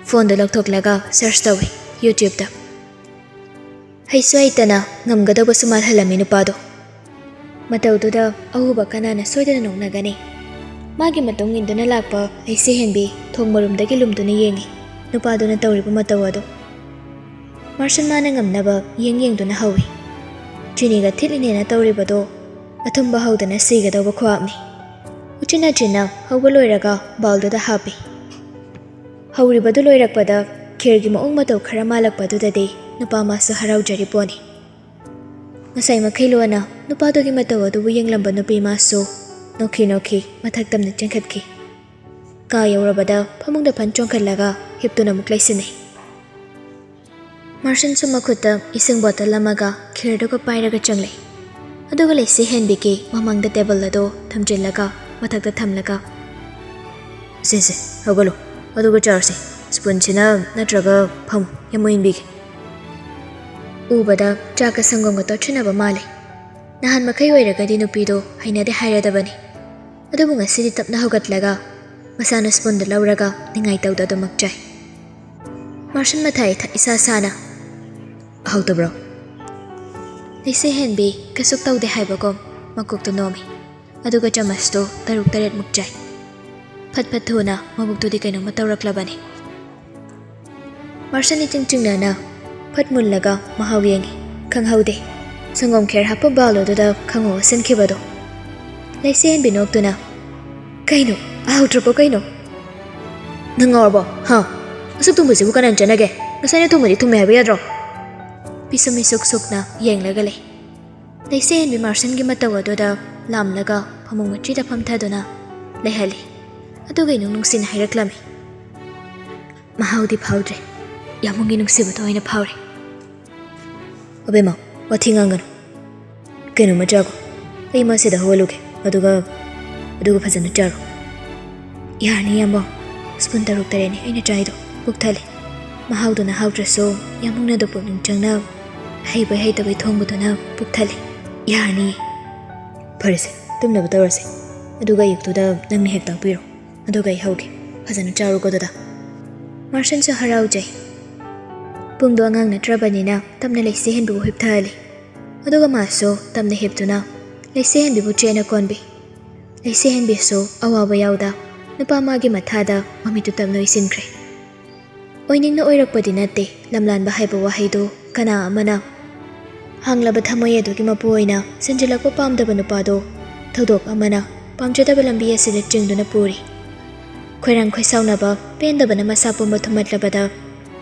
ꯐꯣꯟꯗꯨ ꯂꯧꯊꯣꯛꯂꯒ ꯁꯔꯆ ꯇꯧꯏ ꯌꯨꯇ꯭ꯌꯨꯕꯇ꯫ ꯍꯩꯁꯨ ꯍꯩꯇꯅ ꯉꯝꯒꯗꯧꯕꯁꯨ ꯃꯥꯜꯍꯜꯂꯝꯃꯤ ꯅꯨꯄꯥꯗꯣ꯫ ꯃꯇꯧꯗꯨꯗ ꯑꯎꯕ ꯀꯅꯥꯅ ꯁꯣꯏꯗꯅ ꯅꯣꯛꯅꯒꯅꯤ? ꯃꯥꯒꯤ ꯃꯇꯨꯡ ꯏꯟꯗꯨꯅ ꯂꯥꯛꯄ ꯂꯩꯁꯦ ꯍꯦꯟꯕꯤ ꯊꯣꯡ ꯃꯔꯨꯝꯗꯒꯤ ꯂꯨꯝꯗꯨꯅ ꯌꯦꯡꯉꯤ ꯅꯨꯄꯥꯗꯨꯅ ꯇꯧꯔꯤꯕ ꯃꯇꯧ ꯑꯗꯨ꯫ ꯃꯥꯔꯁꯟ ꯃꯥꯅ ꯉꯝꯅꯕ ꯌꯦꯡ ꯌꯦꯡꯗꯨꯅ ꯍꯧꯏ꯫ ꯆꯤꯅꯤꯒ ꯊꯤꯠꯂꯤꯅꯦꯅ ꯇꯧꯔꯤꯕꯗꯣ ꯑꯊꯨꯝꯕ ꯍꯧꯗꯅ ꯁꯤꯒꯗꯧꯕ ꯈꯨꯍꯥꯞꯅꯤ꯫ ꯎꯆꯤꯟ ꯅꯥꯆꯤꯟꯅ ꯍꯧꯕ ꯂꯣꯏꯔꯒ ꯕꯥꯎꯜꯗꯨꯗ ꯍꯥꯞꯄꯤ꯫ ꯍꯧꯔꯤꯕꯗꯨ ꯂꯣꯏꯔꯛꯄꯗ ꯈꯦꯔꯒꯤ ꯃꯑꯣꯡ ꯃꯇꯧ ꯈꯔ ꯃꯥꯜꯂꯛꯄꯗꯨꯗꯗꯤ ꯅꯨꯄꯥ ꯃꯥꯁꯨ ꯍꯔꯥꯎꯖꯔꯤ ꯄꯣꯠꯅꯤ꯫ ꯉꯁꯥꯏ ꯃꯈꯩ ꯂꯣꯟꯅ ꯅꯨꯄꯥꯗꯨꯒꯤ ꯃꯇꯧ ꯑꯗꯨꯕꯨ ꯌꯦꯡꯂꯝꯕ ꯅꯨꯄꯤ ꯃꯥꯁꯨ ꯅꯣꯛꯈꯤ ꯅꯣꯛꯈꯤ ꯃꯊꯛ ꯇꯝꯅ ꯆꯦꯟꯈꯠꯈꯤ꯫ ꯀꯥ ꯌꯧꯔꯕꯗ ꯐꯃꯨꯡꯗ ꯐꯟ ꯆꯣꯡꯈꯠꯂꯒ ꯍꯤꯞꯇꯨꯅ ꯑꯃꯨꯛ ꯂꯩꯁꯤꯟꯅꯩ꯫ ꯃꯥꯔꯁꯟꯁꯨ ꯃꯈꯨꯠꯇ ꯏꯁꯤꯡ ꯕꯣꯇꯜ ꯑꯃꯒ ꯈꯦꯔꯗꯨꯒ ꯄꯥꯏꯔꯒ ꯆꯪꯂꯛꯏ꯫ ꯑꯗꯨꯒ ꯂꯩꯁꯦ ꯍꯦꯟꯕꯤꯒꯤ ꯃꯃꯥꯡꯗ ꯇꯦꯕꯜ ꯑꯗꯨ ꯊꯝꯖꯤꯜꯂꯒ ꯃꯊꯛꯇ ꯊꯝꯂꯒ, "ꯁꯦ, ꯁꯦ, ꯍꯧꯒꯠꯂꯣ, ꯑꯗꯨꯒ ꯆꯥꯔꯁꯦ꯫ ꯁ꯭ꯄꯨꯟꯁꯤꯅ ꯅꯠꯇ꯭ꯔꯒ ꯐꯝꯃꯨ, ꯌꯥꯝ ꯏꯟꯕꯤꯒꯦ꯫" ꯎꯕꯗ ꯆꯥꯛꯀ ꯁꯪꯒꯣꯝꯒ ꯇꯣꯠꯁꯤꯟꯅꯕ ꯃꯥꯜꯂꯦ꯫ ꯅꯍꯥꯟ ꯃꯈꯩ ꯑꯣꯏꯔꯒꯗꯤ ꯅꯨꯄꯤꯗꯣ ꯍꯩꯅꯗꯦ ꯍꯥꯏꯔꯗꯕꯅꯤ꯫ ꯑꯗꯨꯕꯨ ꯉꯁꯤꯗꯤ ꯇꯞꯅ ꯍꯧꯒꯠꯂꯒ ꯃꯁꯥꯅ ꯁ꯭ꯄꯨꯟꯗꯨ ꯂꯧꯔꯒ ꯅꯤꯡꯉꯥꯏ ꯇꯧꯗ ꯑꯗꯨꯃꯛ ꯆꯥꯏ꯫ ꯃꯥꯔꯁꯟ ꯃꯊꯥ ꯏꯊ-, ꯏꯁꯥ ꯁꯥꯅ, "ꯍꯥꯎꯇꯕ꯭ꯔꯣ?" ꯂꯩꯁꯦ ꯍꯦꯟꯕꯤ ꯀꯩꯁꯨ ꯇꯧꯗꯦ ꯍꯥꯏꯕꯒꯨꯝ ꯃꯀꯣꯛꯇꯨ ꯅꯣꯝꯃꯤ꯫ ꯑꯗꯨꯒ ꯆꯃꯁꯇꯨ ꯇꯔꯨꯛ ꯇꯔꯦꯠꯃꯨꯛ ꯆꯥꯏ꯫ ꯐꯠ ꯐꯠ ꯊꯨꯅ ꯃꯕꯨꯛꯇꯨꯗꯤ ꯀꯩꯅꯣꯝꯃ ꯇꯧꯔꯛꯂꯕꯅꯤ꯫ ꯃꯥꯔꯁꯟ ꯏꯆꯤꯡ ꯆꯤꯡꯅꯅ ꯐꯠ ꯃꯨꯜꯂꯒ ꯃꯍꯥꯎ ꯌꯦꯡꯉꯤ꯫ ꯈꯪꯍꯧꯗꯦ꯫ ꯁꯪꯒꯣꯝ ꯈꯦꯔ ꯍꯥꯞꯄ ꯕꯥꯎꯜ ꯑꯗꯨꯗ ꯈꯪꯍꯧ ꯑꯣꯠꯁꯤꯟꯈꯤꯕꯗꯣ꯫ ꯂꯩꯁꯦ ꯍꯦꯟꯕꯤ ꯅꯣꯛꯇꯨꯅ, "ꯀꯩꯅꯣ? ꯍꯥꯎꯇ꯭ꯔꯕꯣ ꯀꯩꯅꯣ? ꯅꯪ ꯉꯥꯎꯔꯕꯣ? ꯍꯥ? ꯑꯁꯨꯛ ꯊꯨꯝꯕꯁꯤꯕꯨ ꯀꯅꯥꯅ ꯆꯥꯟꯅꯒꯦ? ꯉꯁꯥꯏꯅ ꯊꯨꯝꯕꯗꯤ ꯊꯨꯝꯃꯦ ꯍꯥꯏꯕ ꯌꯥꯗ꯭ꯔꯣ?" ꯄꯤꯁꯨꯝ ꯃꯤꯁꯨꯛ ꯁꯨꯛꯅ ꯌꯦꯡꯂꯒ ꯂꯩ꯫ ꯂꯩꯁꯦ ꯍꯦꯟꯕꯤ ꯃꯥꯔꯁꯟꯒꯤ ꯃꯇꯧ ꯑꯗꯨꯗ ꯂꯥꯝꯂꯒ ꯐꯃꯨꯡ ꯃꯆꯤꯗ ꯐꯝꯊꯗꯨꯅ ꯂꯩꯍꯜꯂꯤ꯫ ꯑꯗꯨꯒ ꯏꯅꯨꯡ ꯅꯨꯡꯁꯤꯅ ꯍꯥꯏꯔꯛꯂꯝꯃꯤ, "ꯃꯍꯥꯎꯗꯤ ꯐꯥꯎꯗ꯭ꯔꯦ꯫ ꯌꯥꯝꯕꯨꯡꯒꯤ ꯅꯨꯡꯁꯤꯕꯗꯣ ꯑꯣꯏꯅ ꯐꯥꯎꯔꯦ꯫" "ꯑꯕꯦꯝꯃ, ꯋꯥꯊꯤ ꯉꯥꯡꯒꯅꯨ꯫ ꯀꯩꯅꯣꯝꯃ ꯆꯥꯈꯣ꯫ ꯑꯩ ꯃꯥ ꯁꯤꯗ ꯍꯧꯍꯜꯂꯨꯒꯦ꯫ ꯑꯗꯨꯒ, ꯑꯗꯨꯒ ꯐꯖꯅ ꯆꯥꯔꯣ꯫" "ꯌꯥꯔꯅꯤ, ꯌꯥꯝꯕꯨꯡ꯫ ꯁ꯭ꯄꯨꯟ ꯇꯔꯨꯛ ꯇꯔꯦꯠꯅꯤ ꯑꯩꯅ ꯆꯥꯏꯗꯣ꯫ ꯄꯨꯛ ꯊꯜꯂꯦ꯫ ꯃꯍꯥꯎꯗꯨꯅ ꯍꯥꯎꯇ꯭ꯔꯁꯨ ꯌꯥꯝꯕꯨꯡꯅ ꯑꯗꯨ ꯄꯨꯛꯅꯤꯡ ꯆꯪꯅ ꯍꯩꯕꯣꯏ ꯍꯩꯇꯕꯣꯏ ꯊꯣꯡꯕꯗꯨꯅ ꯄꯨꯛ ꯊꯜꯂꯦ꯫ ꯌꯥꯔꯅꯤꯌꯦ꯫" "ꯐꯔꯦꯁꯦ, ꯇꯨꯝꯅꯕ ꯇꯧꯔꯁꯦ꯫ ꯑꯗꯨꯒ ꯑꯌꯨꯛꯇꯨꯗ ꯅꯪꯅ ꯍꯦꯛ ꯇꯥꯛꯄꯤꯔꯣ꯫ ꯑꯗꯨꯒ ꯑꯩ ꯍꯧꯒꯦ꯫ ꯐꯖꯅ ꯆꯥꯔꯨꯀꯣ ꯑꯗꯨꯗ꯫" ꯃꯥꯔꯁꯟꯁꯨ ꯍꯔꯥꯎꯖꯩ꯫ ꯄꯨꯡꯗꯣ ꯑꯉꯥꯡ ꯅꯠꯇ꯭ꯔꯕꯅꯤꯅ ꯇꯞꯅ ꯂꯩꯁꯦ ꯍꯦꯟꯕꯤꯕꯨ ꯍꯤꯞꯊꯍꯜꯂꯤ꯫ ꯑꯗꯨꯒ ꯃꯥꯁꯨ ꯇꯞꯅ ꯍꯤꯞꯇꯨꯅ ꯂꯩꯁꯦ ꯍꯦꯟꯕꯤꯕꯨ ꯆꯦꯠꯅ ꯀꯣꯟꯕꯤ꯫ ꯂꯩꯁꯦ ꯍꯦꯟꯕꯤꯁꯨ ꯑꯋꯥꯕ ꯌꯥꯎꯗ ꯅꯨꯄꯥ ꯃꯥꯒꯤ ꯃꯊꯥꯗ ꯃꯃꯤꯠꯇꯨ ꯇꯞꯅ ꯎꯏꯁꯤꯟꯈ꯭ꯔꯦ꯫ ꯑꯣꯏꯅꯤꯡꯅ ꯑꯣꯏꯔꯛꯄꯗꯤ ꯅꯠꯇꯦ ꯂꯝꯂꯥꯟꯕ ꯍꯥꯏꯕ ꯋꯥꯍꯩꯗꯨ ꯀꯅꯥ ꯑꯃꯅ ꯍꯥꯡꯂꯕ ꯊꯃꯣꯏ ꯑꯗꯨꯒꯤ ꯃꯄꯨ ꯑꯣꯏꯅ ꯁꯤꯟꯖꯤꯜꯂꯛꯄ ꯄꯥꯝꯗꯕ ꯅꯨꯄꯥꯗꯨ ꯊꯧꯗꯣꯛ ꯑꯃꯅ ꯄꯥꯝꯖꯗꯕ ꯂꯝꯕꯤ ꯑꯁꯤꯗ ꯆꯤꯡꯗꯨꯅ ꯄꯨꯔꯤ꯫ ꯈꯣꯏꯔꯥꯡ ꯈꯣꯏꯁꯥꯎꯅꯕ ꯄꯦꯟꯗꯕꯅ ꯃꯁꯥ ꯄꯨꯝꯕ ꯊꯨꯝꯍꯠꯂꯕꯗ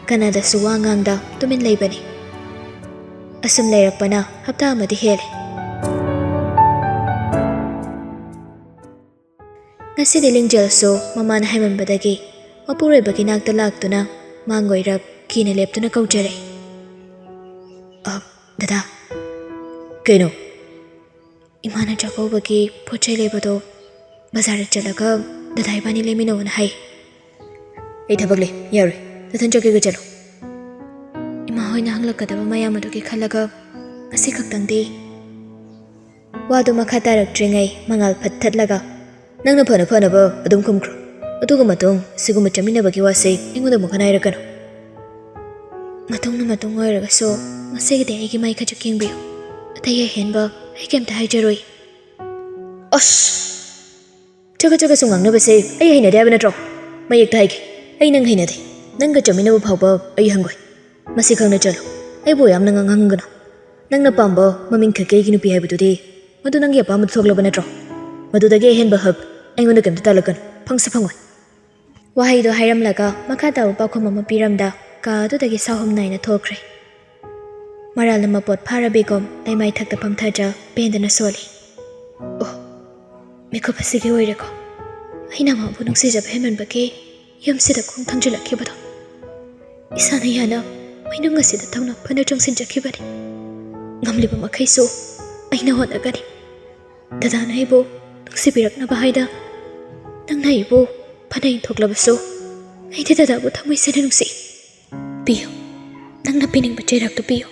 ꯀꯅꯥꯗꯁꯨ ꯋꯥ ꯉꯥꯡꯗ ꯇꯨꯃꯤꯟ ꯂꯩꯕꯅꯤ꯫ ꯑꯁꯨꯝ ꯂꯩꯔꯛꯄꯅ ꯍꯞꯇꯥ ꯑꯃꯗꯤ ꯍꯦꯜꯂꯦ꯫ ꯉꯁꯤꯗꯤ ꯂꯤꯡꯖꯦꯜꯁꯨ ꯃꯃꯥꯅ ꯍꯥꯏꯃꯟꯕꯗꯒꯤ ꯃꯄꯨꯔꯣꯏꯕꯒꯤ ꯅꯥꯛꯇ ꯂꯥꯛꯇꯨꯅ ꯃꯥꯡꯒꯣꯏꯔꯞ ꯀꯤꯅ ꯂꯦꯞꯇꯨꯅ ꯀꯧꯖꯔꯦ꯫ "ꯑ, ꯗꯗꯥ꯫" "ꯀꯩꯅꯣ?" "ꯏꯃꯥꯅ ꯆꯥꯛꯀꯧꯕꯒꯤ ꯄꯣꯠ ꯆꯩ ꯂꯩꯕꯗꯣ ꯕꯖꯥꯔꯗ ꯆꯠꯂꯒ ꯗꯗꯥ ꯏꯕꯥꯅꯤ ꯂꯩꯃꯤꯟꯅꯧꯅ ꯍꯥꯏ꯫" "ꯑꯩ ꯊꯕꯛ ꯂꯩ, ꯌꯥꯔꯣꯏ꯫ ꯅꯊꯟ ꯆꯠꯀꯦꯒ ꯆꯠꯂꯣ꯫" ꯏꯃꯥ ꯍꯣꯏꯅ ꯍꯪꯂꯛꯀꯗꯕ ꯃꯌꯥꯝ ꯑꯗꯨꯒꯤ ꯈꯜꯂꯒ ꯉꯁꯤ ꯈꯛꯇꯪꯗꯤ꯫ ꯋꯥꯗꯨ ꯃꯈꯥ ꯇꯥꯔꯛꯇ꯭ꯔꯤꯉꯩ ꯃꯉꯥꯜ ꯐꯠ ꯊꯠꯂꯒ, "ꯅꯪꯅ ꯐꯅ ꯐꯅꯕ ꯑꯗꯨꯝ ꯈꯨꯝꯈ꯭ꯔꯣ꯫ ꯑꯗꯨꯒ ꯃꯇꯨꯡ ꯁꯤꯒꯨꯝꯕ ꯆꯠꯃꯤꯟꯅꯕꯒꯤ ꯋꯥꯁꯤ ꯑꯩꯉꯣꯟꯗ ꯑꯃꯨꯛ ꯍꯟꯅ ꯍꯥꯏꯔꯛꯀꯅꯨ꯫" "ꯃꯇꯨꯡꯅ ꯃꯇꯨꯡ ꯑꯣꯏꯔꯒꯁꯨ ꯉꯁꯤꯒꯤꯗꯤ ꯑꯩꯒꯤ ꯃꯥꯏ ꯈꯖꯤꯛ ꯌꯦꯡꯕꯤꯌꯨ꯫ ꯑꯇꯩ ꯑꯍꯦꯟꯕ ꯑꯩ ꯀꯩꯝꯇ ꯍꯥꯏꯖꯔꯣꯏ꯫" "ꯑꯁ! ꯆꯒꯠ ꯆꯒꯠꯁꯨ ꯉꯥꯡꯅꯕꯁꯦ ꯑꯩ ꯍꯩꯅꯗꯦ ꯍꯥꯏꯕ ꯅꯠꯇ꯭ꯔꯣ? ꯃꯌꯦꯛꯇ ꯍꯥꯏꯒꯦ, ꯑꯩ ꯅꯪ ꯍꯩꯅꯗꯦ꯫ ꯅꯪꯒ ꯆꯠꯃꯤꯟꯅꯕ ꯐꯥꯎꯕ ꯑꯩ ꯍꯪꯒꯣꯏ꯫ ꯃꯁꯤ ꯈꯪꯅ ꯆꯠꯂꯨ꯫ ꯑꯩꯕꯨ ꯌꯥꯝꯅ ꯉꯥꯡꯍꯟꯒꯅꯨ꯫ ꯅꯪꯅ ꯄꯥꯝꯕ ꯃꯃꯤꯡ ꯈꯛꯀꯤ ꯑꯩꯒꯤ ꯅꯨꯄꯤ ꯍꯥꯏꯕꯗꯨꯗꯤ ꯃꯗꯨ ꯅꯪꯒꯤ ꯑꯄꯥꯝꯕꯗ ꯊꯣꯛꯂꯕ ꯅꯠꯇ꯭ꯔꯣ? ꯃꯗꯨꯗꯒꯤ ꯑꯍꯦꯟꯕ ꯍꯛ ꯑꯩꯉꯣꯟꯗ ꯀꯩꯝꯇ ꯇꯥꯜꯂꯛꯀꯅꯨ꯫ ꯐꯪꯁꯨ ꯐꯪꯉꯣꯏ꯫" ꯋꯥꯍꯩꯗꯣ ꯍꯥꯏꯔꯝꯂꯒ ꯃꯈꯥ ꯇꯥꯕ ꯄꯥꯎꯈꯨꯝ ꯑꯃ ꯄꯤꯔꯝꯗ ꯀꯥ ꯑꯗꯨꯗꯒꯤ ꯁꯥꯎꯍꯨꯝ ꯅꯥꯏꯅ ꯊꯣꯛꯈ꯭ꯔꯦ꯫ ꯃꯔꯥꯜꯅ ꯃꯄꯣꯠ ꯐꯥꯔꯕꯤꯒꯨꯝ ꯂꯩꯃꯥꯏꯊꯛꯇ ꯐꯝꯊꯗ꯭ꯔ ꯄꯦꯟꯗꯅ ꯁꯣꯜꯂꯤ꯫ ꯑꯣ, ꯃꯤꯀꯨꯞ ꯑꯁꯤꯒꯤ ꯑꯣꯏꯔꯦꯀꯣ꯫ ꯑꯩꯅ ꯃꯥꯕꯨ ꯅꯨꯡꯁꯤꯖꯕ ꯍꯦꯟꯃꯟꯕꯒꯤ ꯌꯨꯝꯁꯤꯗ ꯈꯣꯡ ꯊꯥꯡꯖꯤꯜꯂꯛꯈꯤꯕꯗꯣ꯫ ꯏꯁꯥꯅ ꯌꯥꯅ ꯃꯩꯅꯨꯡ ꯑꯁꯤꯗ ꯊꯧꯅꯥ ꯐꯅ ꯆꯪꯁꯤꯟꯖꯈꯤꯕꯅꯤ꯫ ꯉꯝꯂꯤꯕ ꯃꯈꯩꯁꯨ ꯑꯩꯅ ꯍꯣꯠꯅꯒꯅꯤ꯫ ꯗꯗꯥꯅ ꯑꯩꯕꯨ ꯅꯨꯡꯁꯤꯕꯤꯔꯛꯅꯕ ꯍꯥꯏꯅ ꯅꯪꯅ ꯑꯩꯕꯨ ꯐꯅ ꯏꯟꯊꯣꯛꯂꯕꯁꯨ ꯑꯩꯗꯤ ꯗꯗꯥꯕꯨ ꯊꯃꯣꯏ ꯁꯦꯡꯅ ꯅꯨꯡꯁꯤ꯫ ꯄꯤꯌꯨ, ꯅꯪꯅ ꯄꯤꯅꯤꯡꯕ ꯆꯩꯔꯥꯛꯇꯨ ꯄꯤꯌꯨ꯫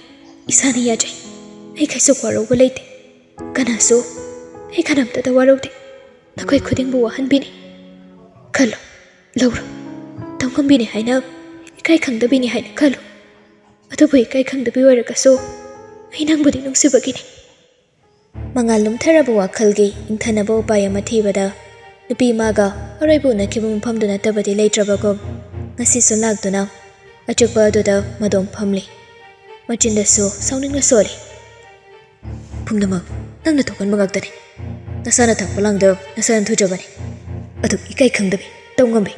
ꯏꯁꯥꯅ ꯌꯥꯖꯩ꯫ ꯑꯩ ꯀꯩꯁꯨ ꯋꯥꯔꯧꯕ ꯂꯩꯇꯦ꯫ ꯀꯅꯥꯁꯨ ꯑꯩ ꯀꯅꯥꯝꯇꯗ ꯋꯥꯔꯧꯗꯦ꯫ ꯅꯈꯣꯏ ꯈꯨꯗꯤꯡꯕꯨ ꯋꯥꯍꯟꯕꯤꯅꯤ꯫ ꯈꯜꯂꯨ, ꯂꯧꯔꯣ꯫ ꯇꯧꯉꯝꯕꯤꯅꯤ ꯍꯥꯏꯅ ꯏꯀꯥꯏ ꯈꯪꯗꯕꯤꯅꯤ ꯍꯥꯏꯅ ꯈꯜꯂꯨ꯫ ꯑꯗꯨꯕꯨ ꯏꯀꯥꯏ ꯈꯪꯗꯕꯤ ꯑꯣꯏꯔꯒꯁꯨ ꯑꯩ ꯅꯪꯕꯨꯗꯤ ꯅꯨꯡꯁꯤꯕꯒꯤꯅꯤ꯫ ꯃꯉꯥꯜ ꯂꯨꯝꯊꯔꯕ ꯋꯥꯈꯜꯒꯤ ꯏꯪꯊꯅꯕ ꯎꯄꯥꯏ ꯑꯃ ꯊꯤꯕꯗ, ꯅꯨꯄꯤ ꯃꯥꯒ ꯑꯔꯣꯏꯕ ꯎꯅꯈꯤꯕ ꯃꯐꯝꯗꯨ ꯅꯠꯇꯕꯗꯤ ꯂꯩꯇ꯭ꯔꯕꯒꯨꯝ, ꯉꯁꯤꯁꯨ ꯂꯥꯛꯇꯨꯅ ꯑꯆꯤꯛꯄ ꯑꯗꯨꯗ ꯃꯗꯣꯝ ꯐꯝꯂꯤ꯫ ꯃꯆꯤꯟꯗꯁꯨ ꯁꯥꯎꯅꯤꯡꯅ ꯁꯣꯜꯂꯤ꯫ "ꯄꯨꯝꯅꯃꯛ ꯅꯪꯅ ꯊꯣꯛꯍꯟꯕ ꯉꯥꯛꯇꯅꯤ꯫ ꯅꯁꯥꯅ ꯊꯥꯛꯄ ꯂꯥꯡꯗ ꯅꯁꯥꯅ ꯊꯨꯖꯕꯅꯤ꯫ ꯑꯗꯨꯛ ꯏꯀꯥꯏ ꯈꯪꯗꯕꯤ, ꯇꯧꯉꯝꯕꯤ꯫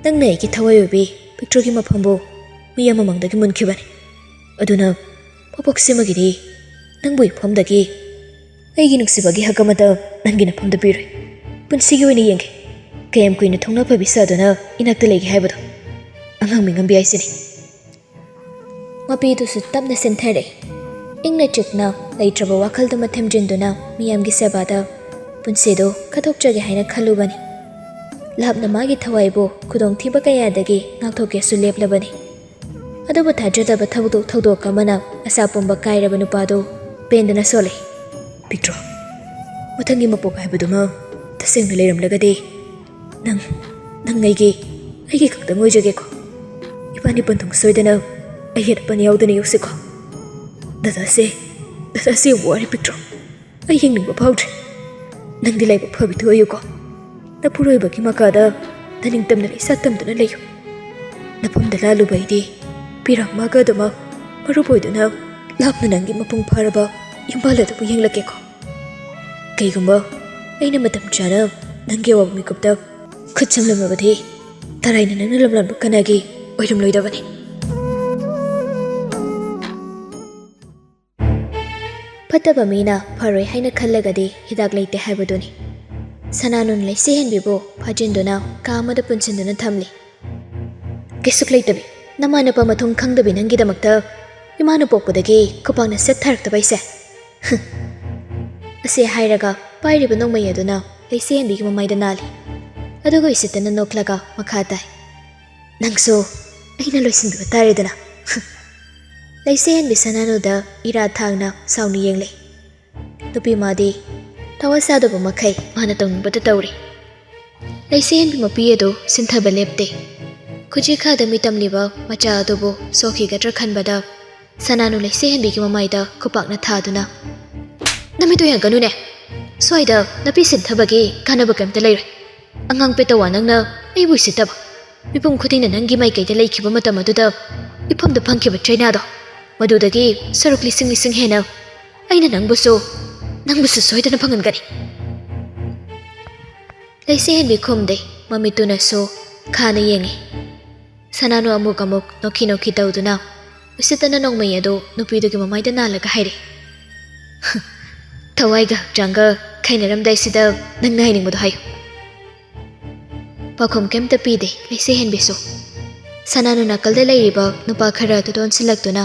ꯅꯪꯅ ꯑꯩꯒꯤ ꯊꯋꯥꯏ ꯑꯣꯏꯕꯤ ꯄꯤꯛꯇ꯭ꯔꯨꯒꯤ ꯃꯐꯝꯕꯨ ꯃꯤꯌꯥꯝ ꯃꯃꯥꯡꯗꯒꯤ ꯃꯨꯟꯈꯤꯕꯅꯤ꯫ ꯑꯗꯨꯅ ꯃꯄꯣꯛꯁꯤꯃꯒꯤꯗꯤ ꯅꯪꯕꯨ ꯏꯐꯝꯗꯒꯤ ꯑꯩꯒꯤ ꯅꯨꯡꯁꯤꯕꯒꯤ ꯍꯛ ꯑꯃꯠꯇ ꯅꯪꯒꯤ ꯅꯐꯝꯗ ꯄꯤꯔꯣꯏ꯫ ꯄꯨꯟꯁꯤꯒꯤ ꯑꯣꯏꯅ ꯌꯦꯡꯒꯦ, ꯀꯌꯥꯝ ꯀꯨꯏꯅ ꯊꯧꯅꯥ ꯐꯕꯤ ꯁꯥꯗꯨꯅ ꯏꯅꯥꯛꯇ ꯂꯩꯒꯦ ꯍꯥꯏꯕꯗꯣ꯫ ꯑꯉꯥꯡ ꯃꯤꯉꯝꯕꯤ ꯍꯥꯏꯁꯤꯅꯤ꯫" ꯃꯄꯤꯗꯨꯁꯨ ꯇꯞꯅ ꯆꯦꯟꯊꯔꯛꯏ꯫ ꯏꯪꯅ ꯆꯤꯛꯅ ꯂꯩꯇ꯭ꯔꯕ ꯋꯥꯈꯜꯗꯨꯃ ꯊꯦꯝꯖꯤꯟꯗꯨꯅ ꯃꯤꯌꯥꯝꯒꯤ ꯁꯦꯕꯥꯗ ꯄꯨꯟꯁꯤꯗꯨ ꯀꯠꯊꯣꯛꯆꯒꯦ ꯍꯥꯏꯅ ꯈꯜꯂꯨꯕꯅꯤ꯫ ꯂꯥꯞꯅ ꯃꯥꯒꯤ ꯊꯋꯥꯏꯕꯨ ꯈꯨꯗꯣꯡꯊꯤꯕ ꯀꯌꯥꯗꯒꯤ ꯉꯥꯛꯊꯣꯛꯀꯦꯁꯨ ꯂꯦꯞꯂꯕꯅꯤ꯫ ꯑꯗꯨꯕꯨ ꯊꯥꯖꯗꯕ ꯊꯧꯗꯣꯛ ꯊꯧꯗꯣꯛ ꯑꯃꯅ ꯑꯁꯥ ꯄꯨꯝꯕ ꯀꯥꯏꯔꯕ ꯅꯨꯄꯥꯗꯨ ꯄꯦꯟꯗꯅ ꯁꯣꯜꯂꯤ꯫ "ꯄꯤꯛꯇ꯭ꯔꯣ, ꯃꯊꯪꯒꯤ ꯃꯄꯣꯛ ꯍꯥꯏꯕꯗꯨꯃ ꯇꯁꯦꯡꯅ ꯂꯩꯔꯝꯂꯒꯗꯤ ꯅꯪ, ꯅꯪ ꯑꯩꯒꯤ, ꯑꯩꯒꯤ ꯈꯛꯇꯪ ꯑꯣꯏꯖꯒꯦꯀꯣ꯫ ꯏꯕꯥꯅꯤ ꯄꯟꯊꯨꯡ ꯁꯣꯏꯗꯅ ꯑꯌꯦꯠ ꯑꯄꯟ ꯌꯥꯎꯗꯅ ꯌꯣꯛꯁꯤꯀꯣ꯫" "ꯗꯗꯥꯁꯦ, ꯗꯗꯥꯁꯦ ꯋꯥꯔꯦ ꯄꯤꯛꯇ꯭ꯔꯣ꯫ ꯑꯩ ꯌꯦꯡꯅꯤꯡꯕ ꯐꯥꯎꯗ꯭ꯔꯦ꯫ ꯅꯪꯗꯤ ꯂꯥꯏꯕꯛ ꯐꯕꯤꯗꯨ ꯑꯣꯏꯌꯨꯀꯣ꯫ ꯅꯄꯨꯔꯣꯏꯕꯒꯤ ꯃꯈꯥꯗ ꯅꯅꯤꯡꯇꯝꯅ ꯂꯩꯁꯥ ꯇꯝꯗꯨꯅ ꯂꯩꯌꯨ꯫ ꯅꯐꯝꯗ ꯂꯥꯜꯂꯨꯕ ꯑꯩꯗꯤ ꯄꯤꯔꯥꯡ ꯃꯥꯒ ꯑꯗꯨꯃꯛ ꯃꯔꯨꯞ ꯑꯣꯏꯗꯨꯅ ꯂꯥꯞꯅ ꯅꯪꯒꯤ ꯃꯄꯨꯡ ꯐꯥꯔꯕ ꯌꯨꯝꯕꯥꯜ ꯑꯗꯨꯕꯨ ꯌꯦꯡꯂꯛꯀꯦꯀꯣ꯫ ꯀꯩꯒꯨꯝꯕ ꯑꯩꯅ ꯃꯇꯝ ꯆꯥꯅ ꯅꯪꯒꯤ ꯑꯋꯥꯕ ꯃꯤꯀꯨꯞꯇ ꯈꯨꯠ ꯆꯝꯂꯝꯂꯕꯗꯤ, ꯇꯔꯥꯏꯅ ꯅꯪꯅ ꯂꯝꯂꯥꯟꯕ ꯀꯅꯥꯒꯤ ꯑꯣꯏꯔꯝꯂꯣꯏꯗꯕꯅꯤ?" ꯐꯠꯇꯕ ꯃꯤꯅ ꯐꯔꯣꯏ ꯍꯥꯏꯅ ꯈꯜꯂꯒꯗꯤ ꯍꯤꯗꯥꯛ ꯂꯩꯇꯦ ꯍꯥꯏꯕꯗꯨꯅꯤ꯫ ꯁꯅꯥꯅꯨꯅ ꯂꯩꯁꯦ ꯍꯦꯟꯕꯤꯕꯨ ꯐꯥꯖꯤꯟꯗꯨꯅ ꯀꯥ ꯑꯃꯗ ꯄꯨꯟꯁꯤꯟꯗꯨꯅ ꯊꯝꯂꯤ꯫ "ꯀꯩꯁꯨꯛ ꯂꯩꯇꯕꯤ, ꯅꯃꯥ ꯅꯄꯥ ꯃꯊꯣꯡ ꯈꯪꯗꯕꯤ ꯅꯪꯒꯤꯗꯃꯛꯇ ꯏꯃꯥꯅ ꯄꯣꯛꯄꯗꯒꯤ ꯈꯨꯄꯥꯛꯅ ꯁꯦꯠ ꯊꯥꯔꯛꯇꯕ ꯑꯩꯁꯦ꯫ ꯍꯨꯝ!" ꯑꯁꯤ ꯍꯥꯏꯔꯒ ꯄꯥꯏꯔꯤꯕ ꯅꯣꯡꯃꯩ ꯑꯗꯨꯅ ꯂꯩꯁꯦ ꯍꯦꯟꯕꯤꯒꯤ ꯃꯃꯥꯏꯗ ꯅꯥꯜꯂꯤ꯫ ꯑꯗꯨꯒ ꯎꯁꯤꯠꯇꯅ ꯅꯣꯛꯂꯒ ꯃꯈꯥ ꯇꯥꯏ꯫ "ꯅꯪꯁꯨ ꯑꯩꯅ ꯂꯣꯏꯁꯤꯟꯕꯤꯕ ꯇꯥꯔꯦꯗꯅ꯫" ꯂꯩꯁꯦ ꯍꯦꯟꯕꯤ ꯁꯅꯥꯅꯨꯗ ꯏꯔꯥ ꯊꯥꯡꯅ ꯁꯥꯎꯅ ꯌꯦꯡꯂꯤ꯫ ꯅꯨꯄꯤ ꯃꯥꯗꯤ ꯊꯋꯥ ꯁꯥꯗꯕ ꯃꯈꯩ ꯃꯥꯅ ꯇꯧꯅꯤꯡꯕꯗ ꯇꯧꯔꯤ꯫ ꯂꯩꯁꯦ ꯍꯦꯟꯕꯤ ꯃꯄꯤ ꯑꯗꯨ ꯁꯤꯟꯊꯕ ꯂꯦꯞꯇꯦ꯫ ꯈꯨꯖꯤ ꯈꯥꯗ ꯃꯤꯇꯝꯂꯤꯕ ꯃꯆꯥ ꯑꯗꯨꯕꯨ ꯁꯣꯛꯈꯤꯒꯗ꯭ꯔꯥ ꯈꯟꯕꯗ ꯁꯅꯥꯅꯨ ꯂꯩꯁꯦ ꯍꯦꯟꯕꯤꯒꯤ ꯃꯃꯥꯏꯗ ꯈꯨꯄꯥꯛꯅ ꯊꯥꯗꯨꯅ, ꯅꯃꯤꯠꯇꯣ ꯌꯦꯡꯒꯅꯨꯅꯦ꯫ ꯁ꯭ꯋꯥꯏꯗ ꯅꯥꯄꯤ ꯁꯤꯟꯊꯕꯒꯤ ꯀꯥꯟꯅꯕ ꯀꯩꯝꯇ ꯂꯩꯔꯣꯏ꯫ ꯑꯉꯥꯡ ꯄꯦꯇꯋꯥ ꯅꯪꯅ ꯑꯩꯕꯨ ꯎꯁꯤꯠꯇꯕ꯫ ꯃꯤꯄꯨꯝ ꯈꯨꯗꯤꯡꯅ ꯅꯪꯒꯤ ꯃꯥꯏꯀꯩꯗ ꯂꯩꯈꯤꯕ ꯃꯇꯝ ꯑꯗꯨꯗ ꯏꯐꯝꯗ ꯐꯪꯈꯤꯕ ꯆꯩꯅꯥꯗꯣ, ꯃꯗꯨꯗꯒꯤ ꯁꯔꯨꯛ ꯂꯤꯁꯤꯡ ꯂꯤꯁꯤꯡ ꯍꯦꯟꯅ ꯑꯩꯅ ꯅꯪꯕꯨꯁꯨ, ꯅꯪꯕꯨꯁꯨ ꯁꯣꯏꯗꯅ ꯐꯪꯍꯟꯒꯅꯤ꯫ ꯂꯩꯁꯦ ꯍꯦꯟꯕꯤ ꯈꯨꯝꯗꯦ, ꯃꯃꯤꯠꯇꯨꯅꯁꯨ ꯈꯥꯅ ꯌꯦꯡꯉꯤ꯫ ꯁꯅꯥꯅꯨ ꯑꯃꯨꯛ ꯑꯃꯨꯛ ꯅꯣꯛꯈꯤ ꯅꯣꯛꯈꯤ ꯇꯧꯗꯨꯅ ꯎꯁꯤꯠꯇꯅ ꯅꯣꯡꯃꯩ ꯑꯗꯨ ꯅꯨꯄꯤꯗꯨꯒꯤ ꯃꯃꯥꯏꯗ ꯅꯥꯜꯂꯒ ꯍꯥꯏꯔꯦ, "ꯊꯋꯥꯏꯒ ꯍꯛꯆꯥꯡꯒ ꯈꯥꯏꯅꯔꯝꯗꯥꯏꯁꯤꯗ ꯅꯪꯅ ꯍꯥꯏꯅꯤꯡꯕꯗꯣ ꯍꯥꯏꯌꯨ"꯫ ꯄꯥꯎꯈꯨꯝ ꯀꯩꯝꯇ ꯄꯤꯗꯦ ꯂꯩꯁꯦ ꯍꯦꯟꯕꯤꯁꯨ꯫ ꯁꯅꯥꯅꯨ ꯅꯥꯀꯜꯗ ꯂꯩꯔꯤꯕ ꯅꯨꯄꯥ ꯈꯔ ꯑꯗꯨꯗ ꯑꯣꯟꯁꯤꯜꯂꯛꯇꯨꯅ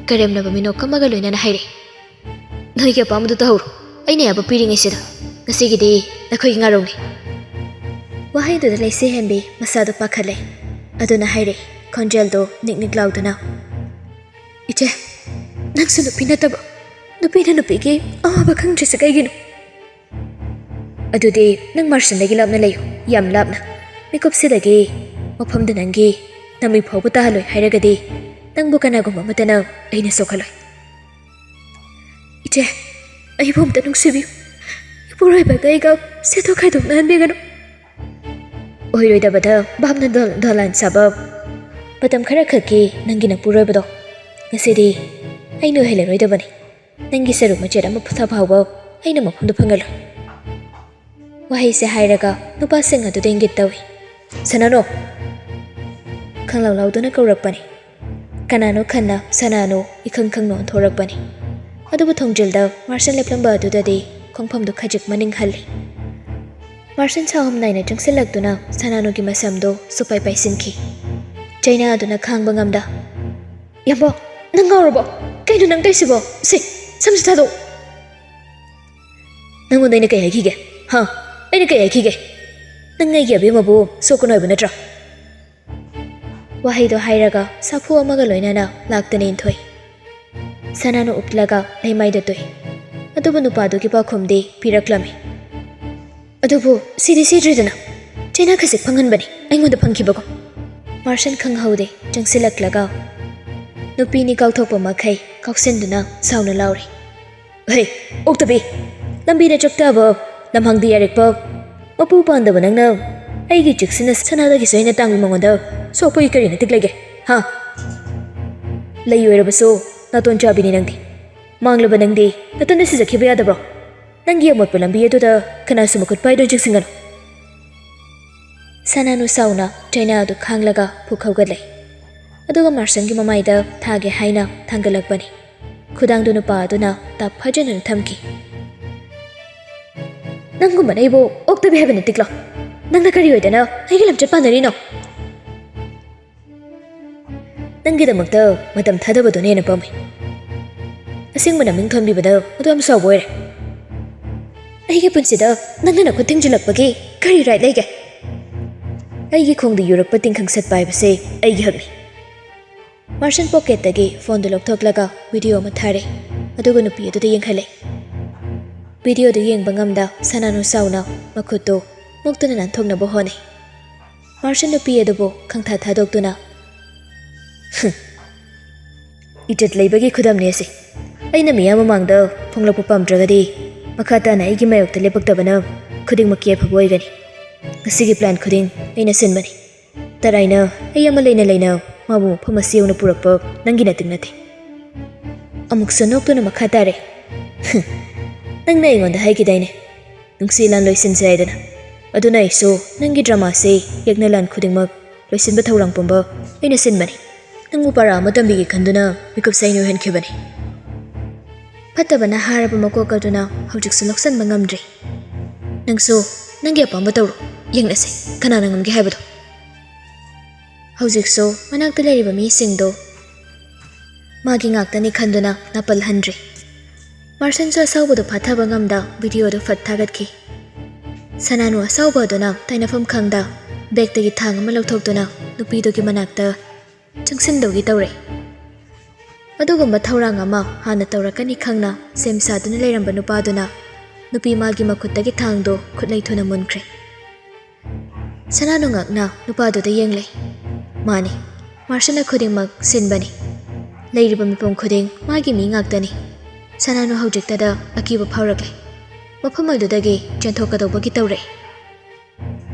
ꯀꯔꯦꯝꯅꯕ ꯃꯤꯅꯣꯛ ꯑꯃꯒ ꯂꯣꯏꯅꯅ ꯍꯥꯏꯔꯦ, "ꯅꯣꯏꯒꯤ ꯑꯄꯥꯝꯕꯗꯨ ꯇꯧꯍꯧꯔꯣ, ꯑꯩꯅ ꯑꯌꯥꯕ ꯄꯤꯔꯤꯉꯩꯁꯤꯗ꯫ ꯉꯁꯤꯒꯤꯗꯤ ꯅꯈꯣꯏꯒꯤ ꯉꯥꯔꯧꯅꯤ"꯫ ꯋꯥꯍꯩꯗꯨꯗ ꯂꯩꯁꯦ ꯍꯦꯟꯕꯤ ꯃꯁꯥꯗꯨ ꯄꯥꯈꯠꯂꯦ꯫ ꯑꯗꯨꯅ ꯍꯥꯏꯔꯦ, ꯈꯣꯟꯖꯦꯜꯗꯣ ꯅꯤꯛ ꯅꯤꯛ ꯂꯥꯎꯗꯨꯅ, "ꯏꯆꯦ, ꯅꯪꯁꯨ ꯅꯨꯄꯤ ꯅꯠꯇꯕ, ꯅꯨꯄꯤꯅ ꯅꯨꯄꯤꯒꯤ ꯑꯋꯥꯕ ꯈꯪꯗ꯭ꯔꯤꯁꯦ ꯀꯩꯒꯤꯅꯣ? ꯑꯗꯨꯗꯤ ꯅꯪ ꯃꯥꯔꯁꯟꯗꯒꯤ ꯂꯥꯞꯅ ꯂꯩꯌꯨ, ꯌꯥꯝ ꯂꯥꯞꯅ꯫ ꯃꯤꯀꯨꯞꯁꯤꯗꯒꯤ ꯃꯐꯝꯗ ꯅꯪꯒꯤ ꯅꯃꯩ ꯐꯥꯎꯕ ꯇꯥꯍꯜꯂꯣꯏ ꯍꯥꯏꯔꯒꯗꯤ ꯅꯪꯕꯨ ꯀꯅꯥꯒꯨꯝꯕ ꯑꯃꯠꯇꯅ ꯑꯩꯅ ꯁꯣꯛꯍꯜꯂꯣꯏ"꯫ "ꯏꯆꯦ, ꯑꯩꯕꯨ ꯑꯝꯇ ꯅꯨꯡꯁꯤꯕꯤꯌꯨ꯫ ꯏꯄꯨꯔꯣꯏꯕꯒ ꯑꯩꯒ ꯁꯦꯠꯊꯣꯛ ꯈꯥꯏꯗꯣꯛꯅꯍꯟꯕꯤꯒꯅꯨ"꯫ "ꯑꯣꯏꯔꯣꯏꯗꯕꯗ ꯚꯥꯞꯅ ꯗꯣ-, ꯗꯣꯂꯥꯟ ꯁꯥꯕ꯫ ꯃꯇꯝ ꯈꯔꯈꯛꯀꯤ ꯅꯪꯒꯤ ꯅꯄꯨꯔꯣꯏꯕꯗꯣ ꯉꯁꯤꯗꯤ ꯑꯩꯅ ꯑꯣꯏꯍꯜꯂꯔꯣꯏꯗꯕꯅꯤ꯫ ꯅꯪꯒꯤ ꯁꯔꯨꯛ ꯃꯆꯦꯠ ꯑꯃ ꯐꯥꯎꯕ ꯑꯩꯅ ꯃꯐꯝꯗ ꯐꯪꯍꯜꯂꯣꯏ"꯫ ꯋꯥꯍꯩꯁꯦ ꯍꯥꯏꯔꯒ ꯅꯨꯄꯥꯁꯤꯡ ꯑꯗꯨꯗ ꯏꯪꯒꯤꯠ ꯇꯧꯏ꯫ "ꯁꯅꯥꯅꯣ!" ꯈꯪꯂꯥꯎ ꯂꯥꯎꯗꯨꯅ ꯀꯧꯔꯛꯄꯅꯤ꯫ ꯀꯅꯥꯅꯣ ꯈꯟꯅ ꯁꯅꯥꯅꯨ ꯏꯈꯪ ꯈꯪꯅ ꯑꯣꯟꯊꯣꯔꯛꯄꯅꯤ꯫ ꯑꯗꯨꯕꯨ ꯊꯣꯡꯖꯤꯜꯗ ꯃꯥꯔꯁꯟ ꯂꯦꯞꯂꯝꯕ ꯑꯗꯨꯗꯗꯤ ꯈꯣꯡꯐꯝꯗꯨ ꯈꯖꯤꯛ ꯃꯅꯤꯡ ꯍꯜꯂꯤ꯫ ꯃꯥꯔꯁꯟ ꯁꯥꯎꯍꯨꯝ ꯅꯥꯏꯅ ꯆꯪꯁꯤꯜꯂꯛꯇꯨꯅ ꯁꯅꯥꯅꯨꯒꯤ ꯃꯁꯝꯗꯨ ꯁꯨꯄꯥꯏ ꯄꯥꯏꯁꯤꯟꯈꯤ꯫ ꯆꯩꯅꯥ ꯑꯗꯨꯅ ꯈꯥꯡꯕ ꯉꯝꯗ, "ꯌꯥꯝꯕꯣ, ꯅꯪ ꯉꯥꯎꯔꯕꯣ? ꯀꯩꯅꯣ ꯅꯪ ꯇꯧꯏꯁꯤꯕꯣ? ꯁꯦ, ꯁꯝꯁꯦ ꯊꯥꯗꯣꯛ!" "ꯅꯪꯉꯣꯟꯗ ꯑꯩꯅ ꯀꯩ ꯍꯥꯏꯈꯤꯒꯦ? ꯍꯥ? ꯑꯩꯅ ꯀꯩ ꯍꯥꯏꯈꯤꯒꯦ? ꯅꯪ ꯑꯩꯒꯤ ꯑꯕꯦꯝꯃꯕꯨ ꯁꯣꯛꯀꯅꯨ ꯍꯥꯏꯕ ꯅꯠꯇ꯭ꯔꯥ?" ꯋꯥꯍꯩꯗꯣ ꯍꯥꯏꯔꯒ ꯁꯥꯐꯨ ꯑꯃꯒ ꯂꯣꯏꯅꯅ ꯂꯥꯛꯇꯨꯅ ꯏꯟꯊꯣꯛꯏ꯫ ꯁꯅꯥꯅ ꯎꯞꯂꯒ ꯂꯩꯃꯥꯏꯗ ꯇꯣꯛꯏ꯫ ꯑꯗꯨꯕꯨ ꯅꯨꯄꯥꯗꯨꯒꯤ ꯄꯥꯎꯈꯨꯝꯗꯤ ꯄꯤꯔꯛꯂꯝꯃꯤ꯫ "ꯑꯗꯨꯕꯨ ꯁꯤꯗꯤ ꯁꯤꯗ꯭ꯔꯤꯗꯅ꯫ ꯆꯩꯅꯥ ꯈꯖꯤꯛ ꯐꯪꯍꯟꯕꯅꯤ ꯑꯩꯉꯣꯟꯗ ꯐꯪꯈꯤꯕꯒꯨꯝ"꯫ ꯃꯥꯔꯁꯟ ꯈꯪꯍꯧꯗꯦ ꯆꯪꯁꯤꯜꯂꯛꯂꯒ ꯅꯨꯄꯤꯅꯤ ꯀꯥꯎꯊꯣꯛꯄ ꯃꯈꯩ ꯀꯥꯎꯁꯤꯟꯗꯨꯅ ꯁꯥꯎꯅ ꯂꯥꯎꯔꯤ꯫ ꯍꯦ, ꯑꯣꯛꯇꯕꯤ! ꯂꯝꯕꯤꯗ ꯆꯥꯛꯇꯥꯕ, ꯂꯝꯍꯥꯡꯗ ꯌꯥꯔꯛꯄ, ꯃꯄꯨ ꯄꯥꯟꯗꯕ ꯅꯪꯅ ꯑꯩꯒꯤ ꯆꯦꯛꯁꯤꯟꯅ ꯁꯅꯥꯗꯒꯤꯁꯨ ꯍꯦꯟꯅ ꯇꯥꯡꯕ ꯃꯉꯣꯟꯗ ꯁꯣꯛꯄꯒꯤ ꯀꯔꯤ ꯃꯇꯤꯛ ꯂꯩꯒꯦ? ꯍꯥ? ꯂꯩ ꯑꯣꯏꯔꯕꯁꯨ ꯅꯥꯇꯣꯟ ꯆꯥꯕꯤꯅꯤ ꯅꯪꯗꯤ꯫ ꯃꯥꯡꯂꯕ ꯅꯪꯗꯤ ꯅꯇꯟꯗ ꯁꯤꯖꯈꯤꯕ ꯌꯥꯗꯕ꯭ꯔꯣ? ꯅꯪꯒꯤ ꯑꯃꯣꯠꯄ ꯂꯝꯕꯤ ꯑꯗꯨꯗ ꯀꯅꯥꯁꯨ ꯃꯈꯨꯠ ꯄꯥꯏꯗꯨꯅ ꯆꯤꯡꯁꯤꯟꯒꯅꯨ꯫ ꯁꯅꯥꯅꯨ ꯁꯥꯎꯅ ꯆꯩꯅꯥ ꯑꯗꯨ ꯈꯥꯡꯂꯒ ꯄꯨꯛ ꯍꯧꯒꯠꯂꯦ꯫ ꯑꯗꯨꯒ ꯃꯥꯔꯁꯟꯒꯤ ꯃꯃꯥꯏꯗ ꯊꯥꯒꯦ ꯍꯥꯏꯅ ꯊꯥꯡꯒꯠꯂꯛꯄꯅꯤ꯫ ꯈꯨꯗꯥꯡꯗꯨ ꯅꯨꯄꯥ ꯑꯗꯨꯅ ꯇꯞ ꯐꯥꯖꯤꯟꯗꯨꯅ ꯊꯝꯈꯤ꯫ "ꯅꯪꯒꯨꯝꯕꯅ ꯑꯩꯕꯨ ꯑꯣꯛꯇꯕꯤ ꯍꯥꯏꯕ ꯅꯠꯇꯤꯛꯂꯣ? ꯅꯪꯅ ꯀꯔꯤ ꯑꯣꯏꯗꯅ ꯑꯩꯒꯤ ꯂꯝꯆꯠ ꯄꯥꯟꯅꯔꯤꯅꯣ?" "ꯅꯪꯒꯤꯗꯃꯛꯇ ꯃꯇꯝ ꯊꯥꯗꯕꯗꯨꯅ ꯍꯦꯟꯅ ꯄꯥꯝꯃꯤ꯫ ꯑꯁꯦꯡꯕ ꯅꯃꯤꯡ ꯊꯣꯟꯕꯤꯕꯗ ꯃꯗꯨ ꯌꯥꯝ ꯁꯥꯎꯕ ꯑꯣꯏꯔꯦ꯫ ꯑꯩꯒꯤ ꯄꯨꯟꯁꯤꯗ ꯅꯪꯅ ꯅꯈꯨꯠ ꯊꯤꯡꯖꯤꯜꯂꯛꯄꯒꯤ ꯀꯔꯤ ꯔꯥꯏꯠ ꯂꯩꯒꯦ? ꯑꯩꯒꯤ ꯈꯣꯡꯗ ꯌꯨꯔꯛꯄ ꯇꯤꯡꯈꯪ ꯁꯠꯄ ꯍꯥꯏꯕꯁꯦ ꯑꯩꯒꯤ ꯍꯛꯅꯤ꯫" ꯃꯥꯔꯁꯟ ꯄꯣꯀꯦꯠꯇꯒꯤ ꯐꯣꯟꯗꯨ ꯂꯧꯊꯣꯛꯂꯒ ꯚꯤꯗꯤꯑꯣ ꯑꯃ ꯊꯥꯔꯦ꯫ ꯑꯗꯨꯒ ꯅꯨꯄꯤ ꯑꯗꯨꯗ ꯌꯦꯡꯍꯜꯂꯦ꯫ ꯚꯤꯗꯤꯑꯣꯗꯨ ꯌꯦꯡꯕ ꯉꯝꯗ ꯁꯅꯥꯅꯨ ꯁꯥꯎꯅ ꯃꯈꯨꯠꯇꯨ ꯃꯨꯛꯇꯨꯅ ꯅꯥꯟꯊꯣꯛꯅꯕ ꯍꯣꯠꯅꯩ꯫ ꯃꯥꯔꯁꯟ ꯅꯨꯄꯤ ꯑꯗꯨꯕꯨ ꯈꯪꯊꯥ ꯊꯥꯗꯣꯛꯇꯨꯅ, "ꯍꯨꯝ, ꯏꯖꯠ ꯂꯩꯕꯒꯤ ꯈꯨꯗꯝꯅꯤ ꯑꯁꯤ꯫ ꯑꯩꯅ ꯃꯤꯌꯥꯝ ꯃꯃꯥꯡꯗ ꯐꯣꯡꯂꯛꯄ ꯄꯥꯝꯗ꯭ꯔꯒꯗꯤ ꯃꯈꯥ ꯇꯥꯅ ꯑꯩꯒꯤ ꯃꯥꯌꯣꯛꯇ ꯂꯦꯞꯄꯛꯇꯕꯅ ꯈꯨꯗꯤꯡꯃꯛꯀꯤ ꯑꯐꯕ ꯑꯣꯏꯒꯅꯤ꯫ ꯉꯁꯤꯒꯤ ꯄ꯭ꯂꯥꯟ ꯈꯨꯗꯤꯡ ꯑꯩꯅ ꯁꯤꯟꯕꯅꯤ꯫ ꯇꯔꯥꯏꯅ ꯑꯩ ꯑꯃ ꯂꯩꯅ ꯂꯩꯅ ꯃꯥꯕꯨ ꯃꯐꯝ ꯑꯁꯤ ꯌꯧꯅ ꯄꯨꯔꯛꯄ ꯅꯪꯒꯤ ꯅꯇꯤꯛ ꯅꯠꯇꯦ꯫" ꯑꯃꯨꯛꯁꯨ ꯅꯣꯛꯇꯨꯅ ꯃꯈꯥ ꯇꯥꯔꯦ꯫ "ꯍꯨꯝ, ꯅꯪꯅ ꯑꯩꯉꯣꯟꯗ ꯍꯥꯏꯈꯤꯗꯥꯏꯅꯦ, ꯅꯨꯡꯁꯤ ꯂꯥꯟ ꯂꯣꯏꯁꯤꯟꯁꯦ ꯍꯥꯏꯗꯅ? ꯑꯗꯨꯅ ꯑꯩꯁꯨ ꯅꯪꯒꯤ ꯗ꯭ꯔꯃꯥꯁꯤ ꯌꯦꯛꯅ ꯂꯥꯟ ꯈꯨꯗꯤꯡꯃꯛ ꯂꯣꯏꯁꯤꯟꯕ ꯊꯧꯔꯥꯡ ꯄꯨꯝꯕ ꯑꯩꯅ ꯁꯤꯟꯕꯅꯤ꯫ ꯅꯪꯕꯨ ꯄꯔꯥ ꯑꯃ ꯇꯝꯕꯤꯒꯦ ꯈꯟꯗꯨꯅ ꯃꯤꯀꯨꯞꯁꯦ ꯑꯩꯅ ꯑꯣꯏꯍꯟꯈꯤꯕꯅꯤ꯫" ꯐꯠꯇꯕꯅ ꯍꯥꯔꯕ ꯃꯀꯣꯛ ꯑꯗꯨꯅ ꯍꯧꯖꯤꯛꯁꯨ ꯂꯧꯁꯤꯟꯕ ꯉꯝꯗ꯭ꯔꯤ꯫ "ꯅꯪꯁꯨ ꯅꯪꯒꯤ ꯑꯄꯥꯝꯕ ꯇꯧꯔꯣ, ꯌꯦꯡꯂꯁꯦ ꯀꯅꯥꯅ ꯉꯝꯒꯦ ꯍꯥꯏꯕꯗꯣ꯫" ꯍꯧꯖꯤꯛꯁꯨ ꯃꯅꯥꯛꯇ ꯂꯩꯔꯤꯕ ꯃꯤꯁꯤꯡꯗꯣ ꯃꯥꯒꯤ ꯉꯥꯛꯇꯅꯤ ꯈꯟꯗꯨꯅ ꯅꯥꯄꯜꯍꯟꯗ꯭ꯔꯤ꯫ ꯃꯥꯔꯁꯟꯁꯨ ꯑꯁꯥꯎꯕꯗꯨ ꯐꯥꯊꯕ ꯉꯝꯗ ꯚꯤꯗꯤꯑꯣꯗꯨ ꯐꯠ ꯊꯥꯒꯠꯈꯤ꯫ ꯁꯅꯥꯅꯨ ꯑꯁꯥꯎꯕ ꯑꯗꯨꯅ ꯇꯥꯏꯅꯐꯝ ꯈꯪꯗ ꯕꯦꯛꯇꯒꯤ ꯊꯥꯡ ꯑꯃ ꯂꯧꯊꯣꯛꯇꯨꯅ ꯅꯨꯄꯤꯗꯨꯒꯤ ꯃꯅꯥꯛꯇ ꯆꯪꯁꯤꯟꯗꯧꯒꯤ ꯇꯧꯔꯦ꯫ ꯑꯗꯨꯒꯨꯝꯕ ꯊꯧꯔꯥꯡ ꯑꯃ ꯍꯥꯟꯅ ꯇꯧꯔꯛꯀꯅꯤ ꯈꯪꯅ ꯁꯦꯝ ꯁꯥꯗꯨꯅ ꯂꯩꯔꯝꯕ ꯅꯨꯄꯥꯗꯨꯅ ꯅꯨꯄꯤ ꯃꯥꯒꯤ ꯃꯈꯨꯠꯇꯒꯤ ꯊꯥꯡꯗꯨ ꯈꯨꯠꯂꯩ ꯊꯨꯅ ꯃꯨꯟꯈ꯭ꯔꯦ꯫ ꯁꯅꯥꯅꯨ ꯉꯛꯅ ꯅꯨꯄꯥꯗꯨꯗ ꯌꯦꯡꯂꯦ꯫ ꯃꯥꯅꯤ, ꯃꯥꯔꯁꯟꯅ ꯈꯨꯗꯤꯡꯃꯛ ꯁꯤꯟꯕꯅꯤ꯫ ꯂꯩꯔꯤꯕ ꯃꯤꯄꯨꯝ ꯈꯨꯗꯤꯡ ꯃꯥꯒꯤ ꯃꯤ ꯉꯥꯛꯇꯅꯤ꯫ ꯁꯅꯥꯅꯨ ꯍꯧꯖꯤꯛꯇꯗ ꯑꯀꯤꯕ ꯐꯥꯎꯔꯛꯂꯦ꯫ ꯃꯐꯝ ꯑꯗꯨꯗꯒꯤ ꯆꯦꯟꯊꯣꯛꯀꯗꯧꯕꯒꯤ ꯇꯧꯔꯛꯏ꯫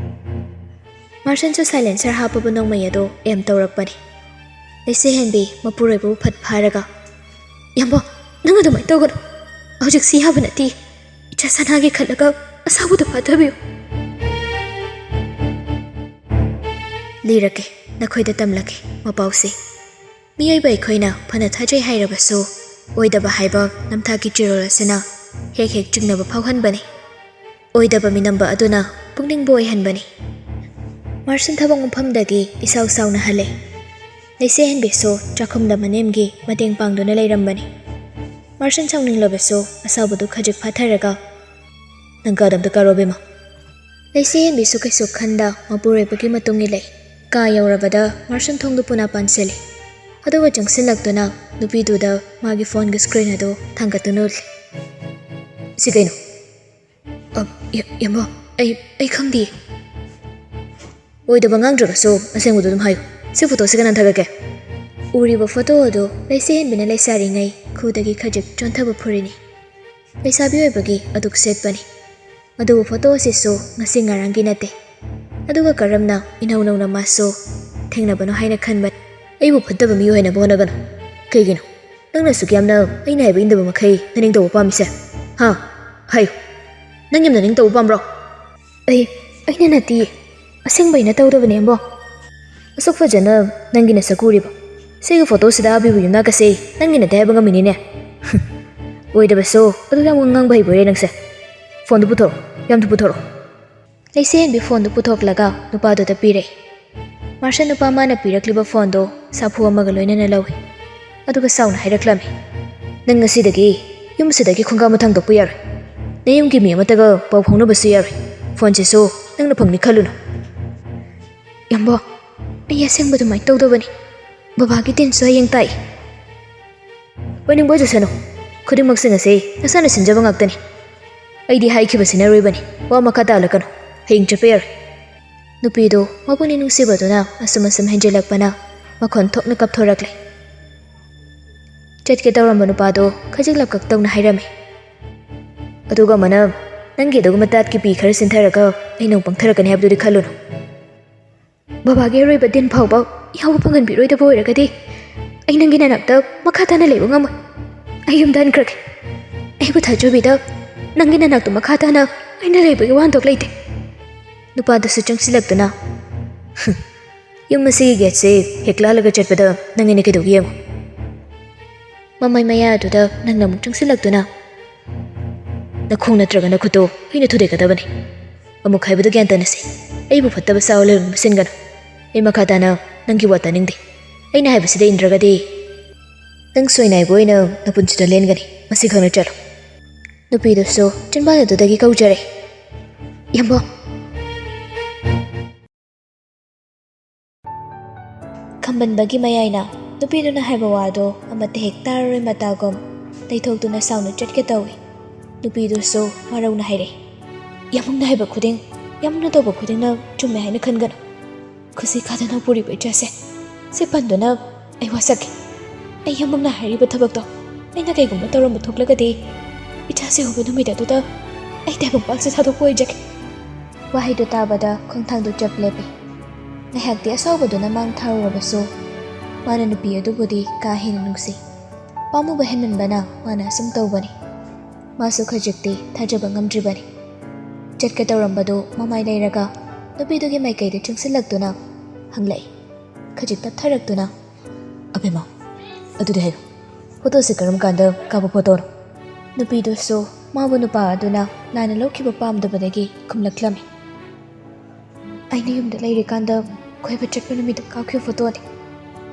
ꯃꯥꯔꯁꯟꯁꯨ ꯁꯥꯏꯂꯦꯟꯁꯔ ꯍꯥꯞꯄꯕ ꯅꯣꯡꯃꯩ ꯑꯗꯨ ꯑꯦꯝ ꯇꯧꯔꯛꯄꯅꯤ꯫ ꯂꯩꯁꯦ ꯍꯦꯟꯕꯤ ꯃꯄꯨꯔꯣꯏꯕꯕꯨ ꯐꯠ ꯐꯥꯔꯒ, "ꯏꯌꯥꯝꯕ, ꯅꯪ ꯑꯗꯨꯃꯥꯏꯅ ꯇꯧꯒꯅꯨ꯫ ꯍꯧꯖꯤꯛꯁꯤ ꯌꯥꯕ ꯅꯠꯇꯦ꯫ ꯏꯆꯥ ꯁꯅꯥꯒꯤ ꯈꯜꯂꯒ ꯑꯁꯥꯎꯕꯗꯨ ꯐꯥꯊꯕꯤꯌꯨ꯫" ꯂꯤꯔꯛꯀꯦ, ꯅꯈꯣꯏꯗ ꯇꯝꯂꯛꯀꯦ ꯃꯄꯥꯎꯁꯤ꯫ ꯃꯤꯑꯣꯏꯕ ꯑꯩꯈꯣꯏꯅ ꯐꯅ ꯊꯥꯖꯩ ꯍꯥꯏꯔꯕꯁꯨ, ꯑꯣꯏꯗꯕ ꯍꯥꯏꯕ ꯅꯝꯊꯥꯛꯀꯤ ꯆꯤꯔꯣꯜ ꯑꯁꯤꯅ ꯍꯦꯛ ꯍꯦꯛ ꯆꯤꯡꯅꯕ ꯐꯥꯎꯍꯟꯕꯅꯤ꯫ ꯑꯣꯏꯗꯕ ꯃꯤꯅꯝꯕ ꯑꯗꯨꯅ ꯄꯨꯛꯅꯤꯡꯕꯨ ꯑꯣꯏꯍꯟꯕꯅꯤ꯫ ꯃꯥꯔꯁꯟ ꯊꯕꯛ ꯃꯐꯝꯗꯒꯤ ꯏꯁꯥꯎ ꯁꯥꯎꯅ ꯍꯜꯂꯦ꯫ ꯂꯩꯁꯦ ꯍꯦꯟꯕꯤꯁꯨ ꯆꯥꯛꯈꯨꯝꯗ ꯃꯅꯦꯝꯒꯤ ꯃꯇꯦꯡ ꯄꯥꯡꯗꯨꯅ ꯂꯩꯔꯝꯕꯅꯤ꯫ ꯃꯥꯔꯁꯟ ꯁꯥꯎꯅꯤꯡꯂꯕꯁꯨ ꯑꯁꯥꯎꯕꯗꯨ ꯈꯖꯤꯛ ꯐꯥꯊꯔꯒ, "ꯅꯪ ꯀꯥꯗ ꯑꯝꯇ ꯀꯥꯔꯣ, ꯕꯦꯝꯃ꯫" ꯂꯩꯁꯦ ꯍꯦꯟꯕꯤꯁꯨ ꯀꯩꯁꯨ ꯈꯟꯗ ꯃꯄꯨꯔꯣꯏꯕꯒꯤ ꯃꯇꯨꯡ ꯏꯜꯂꯦ꯫ ꯀꯥ ꯌꯧꯔꯕꯗ ꯃꯥꯔꯁꯟ ꯊꯣꯡꯗꯨ ꯄꯨꯅꯥ ꯄꯥꯟꯁꯤꯜꯂꯤ꯫ ꯑꯗꯨꯒ ꯆꯪꯁꯤꯜꯂꯛꯇꯨꯅ ꯅꯨꯄꯤꯗꯨꯗ ꯃꯥꯒꯤ ꯐꯣꯟꯒꯤ ꯁ꯭ꯀ꯭ꯔꯤꯟ ꯑꯗꯨ ꯊꯥꯡꯒꯠꯇꯨꯅ ꯎꯠꯂꯤ꯫ "ꯁꯤ ꯀꯩꯅꯣ?" "ꯑ, ꯏ-, ꯏꯌꯥꯝꯕ, ꯑꯩ, ꯑꯩ ꯈꯪꯗꯤꯌꯦ꯫" "ꯑꯣꯏꯗꯕ ꯉꯥꯡꯗ꯭ꯔꯒꯁꯨ ꯑꯁꯦꯡꯕꯗꯨ ꯑꯗꯨꯝ ꯍꯥꯏꯌꯨ꯫ ꯁꯤ ꯐꯣꯇꯣꯁꯤ ꯀꯅꯥꯅ ꯊꯥꯒꯠꯀꯦ?" ꯎꯔꯤꯕ ꯐꯣꯇꯣ ꯑꯗꯨ ꯂꯩꯁꯦ ꯍꯦꯟꯕꯤꯅ ꯂꯩꯁꯥꯔꯤꯉꯩ ꯈꯨꯗꯒꯤ ꯈꯖꯤꯛ ꯆꯣꯟꯊꯕ ꯐꯨꯔꯤꯅꯤ꯫ ꯂꯩꯁꯥꯕꯤ ꯑꯣꯏꯕꯒꯤ ꯑꯗꯨꯛ ꯁꯦꯠꯄꯅꯤ꯫ ꯑꯗꯨꯕꯨ ꯐꯣꯇꯣ ꯑꯁꯤꯁꯨ ꯉꯁꯤ ꯉꯔꯥꯡꯒꯤ ꯅꯠꯇꯦ꯫ ꯑꯗꯨꯒ ꯀꯔꯝꯅ ꯏꯅꯧ ꯅꯧꯅ ꯃꯥꯁꯨ ꯊꯦꯡꯅꯕꯅꯣ ꯍꯥꯏꯅ ꯈꯟꯕꯅꯤ꯫ "ꯑꯩꯕꯨ ꯐꯠꯇꯕ ꯃꯤ ꯑꯣꯏꯍꯟꯅꯕ ꯍꯣꯠꯅꯒꯅꯨ꯫ ꯀꯩꯒꯤꯅꯣ? ꯅꯪꯅ ꯑꯁꯨꯛ ꯌꯥꯝꯅ ꯑꯩꯅ ꯍꯥꯏꯕ ꯏꯟꯗꯕ ꯃꯈꯩ ꯅꯅꯤꯡꯇꯧꯕ ꯄꯥꯝꯃꯤꯁꯦ? ꯍꯥ? ꯍꯥꯏꯌꯨ꯫ ꯅꯪ ꯌꯥꯝꯅ ꯅꯤꯡꯇꯧꯕ ꯄꯥꯝꯕ꯭ꯔꯣ?" "ꯑꯩ, ꯑꯩꯅ ꯅꯠꯇꯤꯌꯦ꯫ ꯑꯁꯦꯡꯕ ꯑꯩꯅ ꯇꯧꯗꯕꯅꯦ, ꯑꯝꯕꯣ꯫ ꯑꯁꯨꯛ ꯐꯖꯅ ꯅꯪꯒꯤ ꯅꯁꯛ ꯎꯔꯤꯕ ꯁꯤꯒꯤ ꯐꯣꯇꯣꯁꯤꯗ ꯑꯕꯤꯕꯨ ꯌꯨꯝꯅꯥꯛ ꯑꯁꯤ ꯅꯪꯒꯤ ꯅꯠꯇꯦ ꯍꯥꯏꯕ ꯉꯝꯃꯤꯅꯤꯅꯦ꯫" "ꯑꯣꯏꯗꯕꯁꯨ ꯑꯗꯨ ꯌꯥꯝ ꯉꯥꯡꯕ ꯍꯩꯕ ꯑꯣꯏꯔꯦ ꯅꯪꯁꯦ꯫ ꯐꯣꯟꯗꯨ ꯄꯨꯊꯣꯔꯛꯑꯣ, ꯌꯥꯝ ꯊꯨ ꯄꯨꯊꯣꯔꯛꯑꯣ꯫" ꯂꯩꯁꯦ ꯍꯦꯟꯕꯤ ꯐꯣꯟꯗꯨ ꯄꯨꯊꯣꯛꯂꯒ ꯅꯨꯄꯥꯗꯨꯗ ꯄꯤꯔꯦ꯫ ꯃꯥꯔꯁꯟ ꯅꯨꯄꯥ ꯃꯥꯅ ꯄꯤꯔꯛꯂꯤꯕ ꯐꯣꯟꯗꯣ ꯁꯥꯐꯨ ꯑꯃꯒ ꯂꯣꯏꯅꯅ ꯂꯧꯏ꯫ ꯑꯗꯨꯒ ꯁꯥꯎꯅ ꯍꯥꯏꯔꯛꯂꯝꯃꯤ, "ꯅꯪ ꯉꯁꯤꯗꯒꯤ ꯌꯨꯝꯁꯤꯗꯒꯤ ꯈꯣꯡꯒꯥ ꯃꯊꯥꯡ ꯗꯣꯛꯄ ꯌꯥꯔꯣꯏ꯫ ꯅꯌꯨꯝꯒꯤ ꯃꯤ ꯑꯃꯠꯇꯒ ꯄꯥꯎ ꯐꯥꯎꯅꯕꯁꯨ ꯌꯥꯔꯣꯏ꯫ ꯐꯣꯟꯁꯤꯁꯨ ꯅꯪꯅ ꯐꯪꯅꯤ ꯈꯜꯂꯨꯅꯨ꯫" "ꯌꯥꯝꯕꯣ, ꯑꯩ ꯑꯁꯦꯡꯕ ꯑꯗꯨꯃꯥꯏꯅ ꯇꯧꯗꯕꯅꯤ꯫ ꯕꯕꯥꯒꯤ ꯇꯤꯟꯁꯨ ꯍꯌꯦꯡ ꯇꯥꯛꯏ꯫" "ꯑꯣꯏꯅꯤꯡꯕ ꯑꯣꯏꯖꯁꯅꯨ꯫ ꯈꯨꯗꯤꯡꯃꯛꯁꯤꯡ ꯑꯁꯤ ꯅꯁꯥꯅ ꯁꯤꯟꯖꯕ ꯉꯥꯛꯇꯅꯤ꯫ ꯑꯩꯗꯤ ꯍꯥꯏꯈꯤꯕ ꯁꯤꯟꯅꯔꯣꯏꯕꯅꯤ꯫ ꯋꯥ ꯃꯈꯥ ꯇꯥꯍꯜꯂꯛꯀꯅꯨ꯫ ꯍꯌꯦꯡ ꯆꯠꯄ ꯌꯥꯔꯣꯏ꯫" ꯅꯨꯄꯤꯗꯨ ꯃꯄꯨꯛꯅꯤꯡ ꯅꯨꯡꯁꯤꯕꯗꯨꯅ ꯑꯁꯨꯝ ꯑꯁꯨꯝ ꯍꯦꯟꯖꯤꯜꯂꯛꯄꯅ ꯃꯈꯣꯟ ꯊꯣꯛꯅ ꯀꯞꯊꯣꯔꯛꯂꯦ꯫ ꯆꯠꯀꯦ ꯇꯧꯔꯝꯕ ꯅꯨꯄꯥꯗꯣ ꯈꯖꯤꯛ ꯂꯞꯀꯛ ꯇꯧꯅ ꯍꯥꯏꯔꯝꯃꯤ꯫ ꯑꯗꯨꯒ ꯑꯃꯅ ꯅꯪꯒꯤ ꯑꯗꯨꯒꯨꯝꯕ ꯇꯥꯠꯀꯤ ꯄꯤ ꯈꯔ ꯁꯤꯟꯊꯔꯒ ꯑꯩꯅ ꯑꯃꯨꯛ ꯄꯪꯊꯔꯛꯀꯅꯤ ꯍꯥꯏꯕꯗꯨꯗꯤ ꯈꯜꯂꯨꯅꯨ꯫ ꯕꯕꯥꯒꯤ ꯑꯔꯣꯏꯕ ꯗꯤꯟ ꯐꯥꯎꯕ ꯌꯥꯎꯕ ꯐꯪꯍꯟꯕꯤꯔꯣꯏꯗꯕ ꯑꯣꯏꯔꯒꯗꯤ ꯑꯩ ꯅꯪꯒꯤ ꯅꯅꯥꯛꯇ ꯃꯈꯥ ꯇꯥꯅ ꯂꯩꯕ ꯉꯝꯃꯣꯏ꯫ ꯑꯩ ꯌꯨꯝꯗ ꯍꯟꯈ꯭ꯔꯒꯦ꯫ ꯑꯩꯕꯨ ꯊꯥꯖꯕꯤꯗ ꯅꯪꯒꯤ ꯅꯅꯥꯛꯇ ꯃꯈꯥ ꯇꯥꯅ ꯑꯩꯅ ꯂꯩꯕꯒꯤ ꯋꯥꯍꯟꯊꯣꯛ ꯂꯩꯇꯦ꯫ ꯅꯨꯄꯥꯗꯨꯁꯨ ꯆꯪꯁꯤꯜꯂꯛꯇꯨꯅ, "ꯍꯨꯝ, ꯌꯨꯝ ꯑꯁꯤꯒꯤ ꯒꯦꯠꯁꯦ ꯍꯦꯛ ꯂꯥꯜꯂꯒ ꯆꯠꯄꯗ ꯅꯪ ꯑꯩꯅ ꯀꯩꯗꯧꯒꯦ ꯌꯦꯡꯉꯨ꯫" ꯃꯃꯩ ꯃꯌꯥ ꯑꯗꯨꯗ ꯅꯪꯅ ꯑꯃꯨꯛ ꯆꯪꯁꯤꯜꯂꯛꯇꯨꯅ, "ꯅꯈꯣꯡ ꯅꯠꯇ꯭ꯔꯒ ꯅꯈꯨꯠꯇꯣ ꯑꯩꯅ ꯊꯨꯗꯦꯛꯀꯗꯕꯅꯤ꯫ ꯑꯃꯨꯛ ꯍꯥꯏꯕꯗꯨ ꯒ꯭ꯌꯥꯟ ꯇꯥꯅꯁꯤ꯫ ꯑꯩꯕꯨ ꯐꯠꯇꯕ ꯁꯥꯎ ꯂꯩꯔꯝꯕ ꯁꯤꯟꯒꯅꯨ꯫ ꯑꯩ ꯃꯈꯥ ꯇꯥꯅ ꯅꯪꯒꯤ ꯋꯥ ꯇꯥꯅꯤꯡꯗꯦ꯫ ꯑꯩꯅ ꯍꯥꯏꯕꯁꯤꯗ ꯏꯟꯗ꯭ꯔꯒꯗꯤ ꯅꯪ ꯁꯣꯏꯅꯥꯏꯕ ꯑꯣꯏꯅ ꯅꯄꯨꯟꯁꯤꯗꯣ ꯂꯦꯟꯒꯅꯤ꯫ ꯃꯁꯤ ꯈꯪꯅ ꯆꯠꯂꯣ꯫" ꯅꯨꯄꯤꯗꯨꯁꯨ ꯆꯤꯟꯕꯥꯟ ꯑꯗꯨꯗꯒꯤ ꯀꯧꯖꯔꯦ, "ꯌꯥꯝꯕꯣ!" ꯈꯝꯕꯟꯕꯒꯤ ꯃꯌꯥꯏꯅ ꯅꯨꯄꯤꯗꯨꯅ ꯍꯥꯏꯕ ꯋꯥꯗꯣ ꯑꯃꯠꯇ ꯍꯦꯛ ꯇꯥꯔꯔꯣꯏ ꯃꯇꯥꯒꯨꯝ ꯂꯩꯊꯣꯛꯇꯨꯅ ꯁꯥꯎꯅ ꯆꯠꯀꯦ ꯇꯧꯏ꯫ ꯅꯨꯄꯤꯗꯨꯁꯨ ꯋꯥꯔꯧꯅ ꯍꯥꯏꯔꯛꯏ, "ꯌꯥꯝꯕꯨꯡꯅ ꯍꯥꯏꯕ ꯈꯨꯗꯤꯡ, ꯌꯥꯝꯕꯨꯡꯅ ꯇꯧꯕ ꯈꯨꯗꯤꯡꯅ ꯆꯨꯝꯃꯦ ꯍꯥꯏꯅ ꯈꯟꯒꯅꯨ꯫ ꯈꯨꯠꯁꯤ ꯈꯥꯗꯅ ꯄꯨꯔꯤꯕ ꯏꯆꯥꯁꯦ ꯁꯤ ꯄꯟꯗꯨꯅ ꯑꯩ ꯋꯥꯁꯛꯀꯦ꯫ ꯑꯩ ꯌꯥꯝꯕꯨꯡꯅ ꯍꯥꯏꯔꯤꯕ ꯊꯕꯛꯇꯣ ꯑꯩꯅ ꯀꯩꯒꯨꯝꯕ ꯇꯧꯔꯝꯕ ꯊꯣꯛꯂꯒꯗꯤ, ꯏꯆꯥꯁꯤ ꯎꯕ ꯅꯨꯃꯤꯠ ꯑꯗꯨꯗ ꯑꯩ ꯇꯥꯏꯕꯪꯄꯥꯛꯁꯦ ꯊꯥꯗꯣꯛꯄ ꯑꯣꯏꯖꯒꯦ꯫" ꯋꯥꯍꯩꯗꯨ ꯇꯥꯕꯗ ꯈꯣꯡꯊꯥꯡꯗꯨ ꯆꯞ ꯂꯦꯞꯄꯤ꯫ ꯉꯥꯏꯍꯥꯛꯇꯤ ꯑꯁꯥꯎꯕꯗꯨꯅ ꯃꯥꯡ ꯊꯥꯔꯨꯔꯕꯁꯨ, ꯃꯥꯅ ꯅꯨꯄꯤ ꯑꯗꯨꯕꯨꯗꯤ ꯀꯥ ꯍꯦꯟꯅ ꯅꯨꯡꯁꯤ꯫ ꯄꯥꯝꯃꯨꯕ ꯍꯦꯟꯃꯟꯕꯅ ꯃꯥꯅ ꯑꯁꯨꯝ ꯇꯧꯕꯅꯤ꯫ ꯃꯥꯁꯨ ꯈꯖꯤꯛꯇꯤ ꯊꯥꯖꯕ ꯉꯝꯗ꯭ꯔꯤꯕꯅꯤ꯫ ꯆꯠꯀꯦ ꯇꯧꯔꯝꯕꯗꯨ ꯃꯃꯥꯏ ꯂꯩꯔꯒ ꯅꯨꯄꯤꯗꯨꯒꯤ ꯃꯥꯏꯀꯩꯗ ꯆꯪꯁꯤꯜꯂꯛꯇꯨꯅ ꯍꯪꯂꯛꯏ, ꯈꯖꯤꯛ ꯇꯞꯊꯔꯛꯇꯨꯅ, "ꯑꯕꯦꯝꯃ, ꯑꯗꯨꯗꯤ ꯍꯥꯏꯌꯨ, ꯐꯣꯇꯣꯁꯤ ꯀꯔꯝ ꯀꯥꯟꯗ ꯀꯥꯞꯄ ꯐꯣꯇꯣꯅꯣ?" ꯅꯨꯄꯤꯗꯨꯁꯨ ꯃꯥꯕꯨ ꯅꯨꯄꯥ ꯑꯗꯨꯅ ꯂꯥꯟꯅ ꯂꯧꯈꯤꯕ ꯄꯥꯝꯗꯕꯗꯒꯤ ꯈꯨꯝꯂꯛꯂꯝꯃꯤ, "ꯑꯩꯅ ꯌꯨꯝꯗ ꯂꯩꯔꯤꯀꯥꯟꯗ ꯀꯣꯏꯕ ꯆꯠꯄ ꯅꯨꯃꯤꯠꯇ ꯀꯥꯞꯈꯤꯕ ꯐꯣꯇꯣꯅꯤ꯫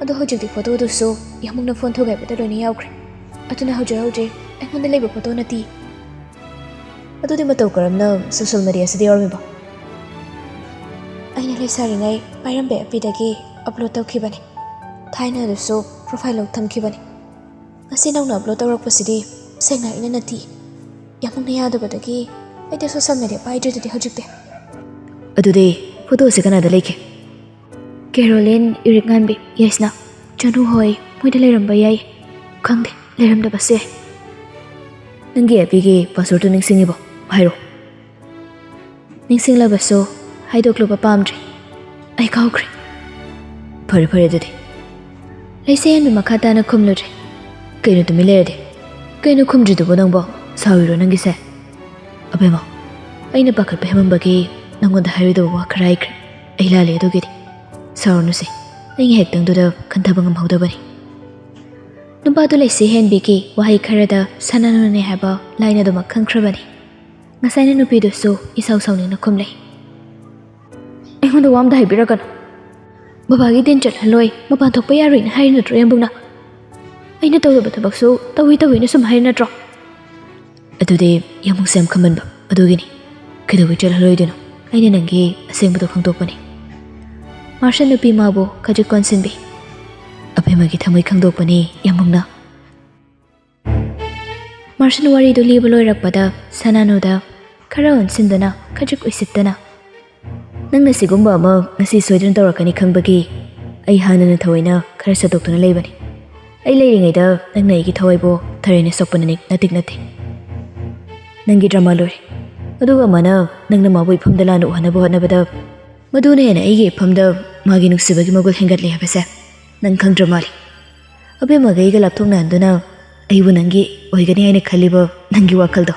ꯑꯗꯣ ꯍꯧꯖꯤꯛꯇꯤ ꯐꯣꯇꯣꯗꯨꯁꯨ ꯌꯥꯝꯕꯨꯡꯅ ꯐꯣꯟ ꯊꯨꯒꯥꯏꯕꯗ ꯂꯣꯏꯅ ꯌꯥꯎꯈ꯭ꯔꯦ꯫ ꯑꯗꯨꯅ ꯍꯧꯖꯤꯛ ꯍꯧꯖꯤꯛ ꯑꯩꯉꯣꯟꯗ ꯂꯩꯕ ꯐꯣꯇꯣ ꯅꯠꯇꯦ꯫" "ꯑꯗꯨꯗꯤ ꯃꯇꯧ ꯀꯔꯝꯅ ꯁꯣꯁꯦꯜ ꯃꯦꯗꯤꯌꯥꯁꯤꯗ ꯌꯥꯎꯔꯝꯃꯤꯕ?" "ꯑꯩꯅ ꯂꯩꯁꯥꯔꯤꯉꯩ ꯄꯥꯏꯔꯝꯕ ꯑꯦꯐ ꯕꯤꯗꯒꯤ ꯑꯞꯂꯣꯗ ꯇꯧꯈꯤꯕꯅꯤ꯫ ꯊꯥꯏꯅ ꯑꯗꯨꯁꯨ ꯄ꯭ꯔꯣꯐꯥꯏꯜ ꯂꯣꯛ ꯊꯝꯈꯤꯕꯅꯤ꯫ ꯉꯁꯤ ꯅꯧꯅ ꯑꯞꯂꯣꯗ ꯇꯧꯔꯛꯄꯁꯤꯗꯤ ꯇꯁꯦꯡꯅ ꯑꯩꯅ ꯅꯠꯇꯦ꯫ ꯌꯥꯝꯕꯨꯡꯅ ꯌꯥꯗꯕꯗꯒꯤ ꯑꯩꯗꯤ ꯁꯣꯁꯦꯜ ꯃꯦꯗꯤꯌꯥ ꯄꯥꯏꯗ꯭ꯔꯤꯗꯨꯗꯤ ꯍꯧꯖꯤꯛꯇꯤ꯫" "ꯑꯗꯨꯗꯤ ꯐꯣꯇꯣꯁꯦ ꯀꯅꯥꯗ ꯂꯩꯒꯦ?" "ꯀꯦꯔꯣꯂꯤꯟ, ꯏꯔꯤꯛꯉꯥꯟꯕꯤ, ꯌꯥꯏꯁꯅꯥ, ꯆꯅꯨ ꯍꯣꯏ ꯃꯣꯏꯗ ꯂꯩꯔꯝꯕ ꯌꯥꯏ꯫ ꯈꯪꯗꯦ, ꯂꯩꯔꯝꯗꯕꯁꯨ ꯌꯥꯏ꯫ ꯅꯪꯒꯤ ꯑꯦꯞ ꯄꯤꯒꯤ ꯄꯥꯁꯋꯥꯔꯗꯇꯨ ꯅꯤꯡꯁꯤꯡꯉꯤꯕꯣ? ꯍꯥꯏꯔꯣ꯫ ꯅꯤꯡꯁꯤꯡꯂꯕꯁꯨ ꯍꯥꯏꯗꯣꯛꯂꯨꯕ ꯄꯥꯝꯗ꯭ꯔꯦ꯫ ꯑꯩ ꯀꯥꯎꯈ꯭ꯔꯦ꯫ ꯐꯔꯦ ꯐꯔꯦ ꯑꯗꯨꯗꯤ꯫ ꯂꯩꯁꯦ ꯍꯦꯟꯕꯤ ꯃꯈꯥ ꯇꯥꯅ ꯈꯨꯝꯂꯨꯗ꯭ꯔꯦ꯫ ꯀꯩꯅꯣ ꯇꯨꯃꯤꯟ ꯂꯩꯔꯗꯤ? ꯀꯩꯅꯣ ꯈꯨꯝꯗ꯭ꯔꯤꯗꯨꯕꯣ ꯅꯪꯕꯣ? ꯁꯥꯎꯔꯤꯔꯣ ꯅꯪꯒꯤꯁꯦ? ꯑꯕꯦꯝꯃ, ꯑꯩꯅ ꯄꯥꯈꯠꯄ ꯍꯦꯟꯃꯟꯕꯒꯤ ꯅꯪꯉꯣꯟꯗ ꯍꯥꯏꯔꯣꯏꯗꯕ ꯋꯥ ꯈꯔ ꯍꯥꯏꯈ꯭ꯔꯦ꯫ ꯑꯩ ꯂꯥꯜꯂꯦ ꯑꯗꯨꯒꯤꯗꯤ꯫ ꯁꯥꯎꯔꯅꯨꯁꯦ꯫ ꯑꯩ ꯉꯥꯏꯍꯥꯛꯇꯪꯗꯨꯗ ꯈꯟꯊꯕ ꯉꯝꯍꯧꯗꯕꯅꯤ꯫ ꯅꯨꯄꯥꯗꯨ ꯂꯩꯁꯦ ꯍꯦꯟꯕꯤꯒꯤ ꯋꯥꯍꯩ ꯈꯔꯗ ꯁꯅꯥꯅꯨꯅꯦ ꯍꯥꯏꯕ ꯂꯥꯏꯅꯗꯨꯃꯛ ꯈꯪꯈ꯭ꯔꯕꯅꯤ꯫ ꯉꯁꯥꯏꯅ ꯅꯨꯄꯤꯗꯨꯁꯨ ꯏꯁꯥꯎ ꯁꯥꯎꯅꯤꯡꯅ ꯈꯨꯝꯂꯦ꯫ ꯑꯩꯉꯣꯟꯗ ꯋꯥ ꯑꯝꯇ ꯍꯥꯏꯕꯤꯔꯛꯀꯅꯨ꯫ ꯕꯕꯥꯒꯤ ꯗꯤꯟ ꯆꯠꯍꯜꯂꯣꯏ, ꯃꯄꯥꯟ ꯊꯣꯛꯄ ꯌꯥꯔꯣꯏꯅ ꯍꯥꯏꯔꯤ ꯅꯠꯇ꯭ꯔꯣ ꯌꯥꯝꯕꯨꯡꯅ? ꯑꯩꯅ ꯇꯧꯗꯕ ꯊꯕꯛꯁꯨ ꯇꯧꯏ ꯇꯧꯏꯅ ꯁꯨꯝ ꯍꯥꯏꯔꯤ ꯅꯠꯇ꯭ꯔꯣ? ꯑꯗꯨꯗꯤ ꯌꯥꯝꯕꯨꯡꯁꯦ ꯌꯥꯝ ꯈꯟꯃꯟꯕ ꯑꯗꯨꯒꯤꯅꯤ꯫ ꯀꯩꯗꯧꯕꯩ ꯆꯠꯍꯜꯂꯣꯏꯗꯣꯏꯅꯣ? ꯑꯩꯅ ꯅꯪꯒꯤ ꯑꯁꯦꯡꯕꯗꯣ ꯈꯪꯗꯣꯛꯄꯅꯤ꯫ ꯃꯥꯔꯁꯟ ꯅꯨꯄꯤ ꯃꯥꯕꯨ ꯈꯖꯤꯛ ꯀꯣꯟꯁꯤꯟꯕꯤ꯫ ꯑꯕꯦꯝꯃꯒꯤ ꯊꯃꯣꯏ ꯈꯪꯗꯣꯛꯄꯅꯤ ꯌꯥꯝꯕꯨꯡꯅ꯫ ꯃꯥꯔꯁꯟ ꯋꯥꯔꯤꯗꯨ ꯂꯤꯕ ꯂꯣꯏꯔꯛꯄꯗ ꯁꯅꯥꯅꯨꯗ ꯈꯔ ꯑꯣꯟꯁꯤꯟꯗꯨꯅ ꯈꯖꯤꯛ ꯎꯏꯁꯤꯠꯇꯅ, "ꯅꯪꯅ ꯁꯤꯒꯨꯝꯕ ꯑꯃ ꯉꯁꯤ ꯁꯣꯏꯗꯅ ꯇꯧꯔꯛꯀꯅꯤ ꯈꯪꯕꯒꯤ ꯑꯩ ꯍꯥꯟꯅꯅ ꯊꯑꯣꯏꯅ ꯈꯔ ꯁꯠꯇꯣꯛꯇꯨꯅ ꯂꯩꯕꯅꯤ꯫ ꯑꯩ ꯂꯩꯔꯤꯉꯩꯗ ꯅꯪꯅ ꯑꯩꯒꯤ ꯊꯋꯥꯏꯕꯨ ꯊꯔꯩꯅ ꯁꯣꯛꯄꯅ ꯅꯤꯛ-, ꯅꯇꯤꯛ ꯅꯠꯇꯦ꯫ ꯅꯪꯒꯤ ꯗ꯭ꯔꯃꯥ ꯂꯣꯏꯔꯦ꯫ ꯑꯗꯨꯒ ꯃꯥꯅ ꯅꯪꯅ ꯃꯥꯕꯨ ꯏꯐꯝꯗ ꯂꯥꯟꯅ ꯎꯍꯟꯅꯕ ꯍꯣꯠꯅꯕꯗ ꯃꯗꯨꯅ ꯍꯦꯟꯅ ꯑꯩꯒꯤ ꯏꯐꯝꯗ ꯃꯥꯒꯤ ꯅꯨꯡꯁꯤꯕꯒꯤ ꯃꯒꯨꯜ ꯍꯦꯟꯒꯠꯂꯦ ꯍꯥꯏꯕꯁꯦ ꯅꯪ ꯈꯪꯗ꯭ꯔ ꯃꯥꯜꯂꯦ꯫ ꯑꯕꯦꯝꯃꯒ ꯑꯩꯒ ꯂꯥꯞꯊꯣꯛꯅꯍꯟꯗꯨꯅ ꯑꯩꯕꯨ ꯅꯪꯒꯤ ꯑꯣꯏꯒꯅꯤ ꯍꯥꯏꯅ ꯈꯜꯂꯤꯕ ꯅꯪꯒꯤ ꯋꯥꯈꯜꯗꯣ꯫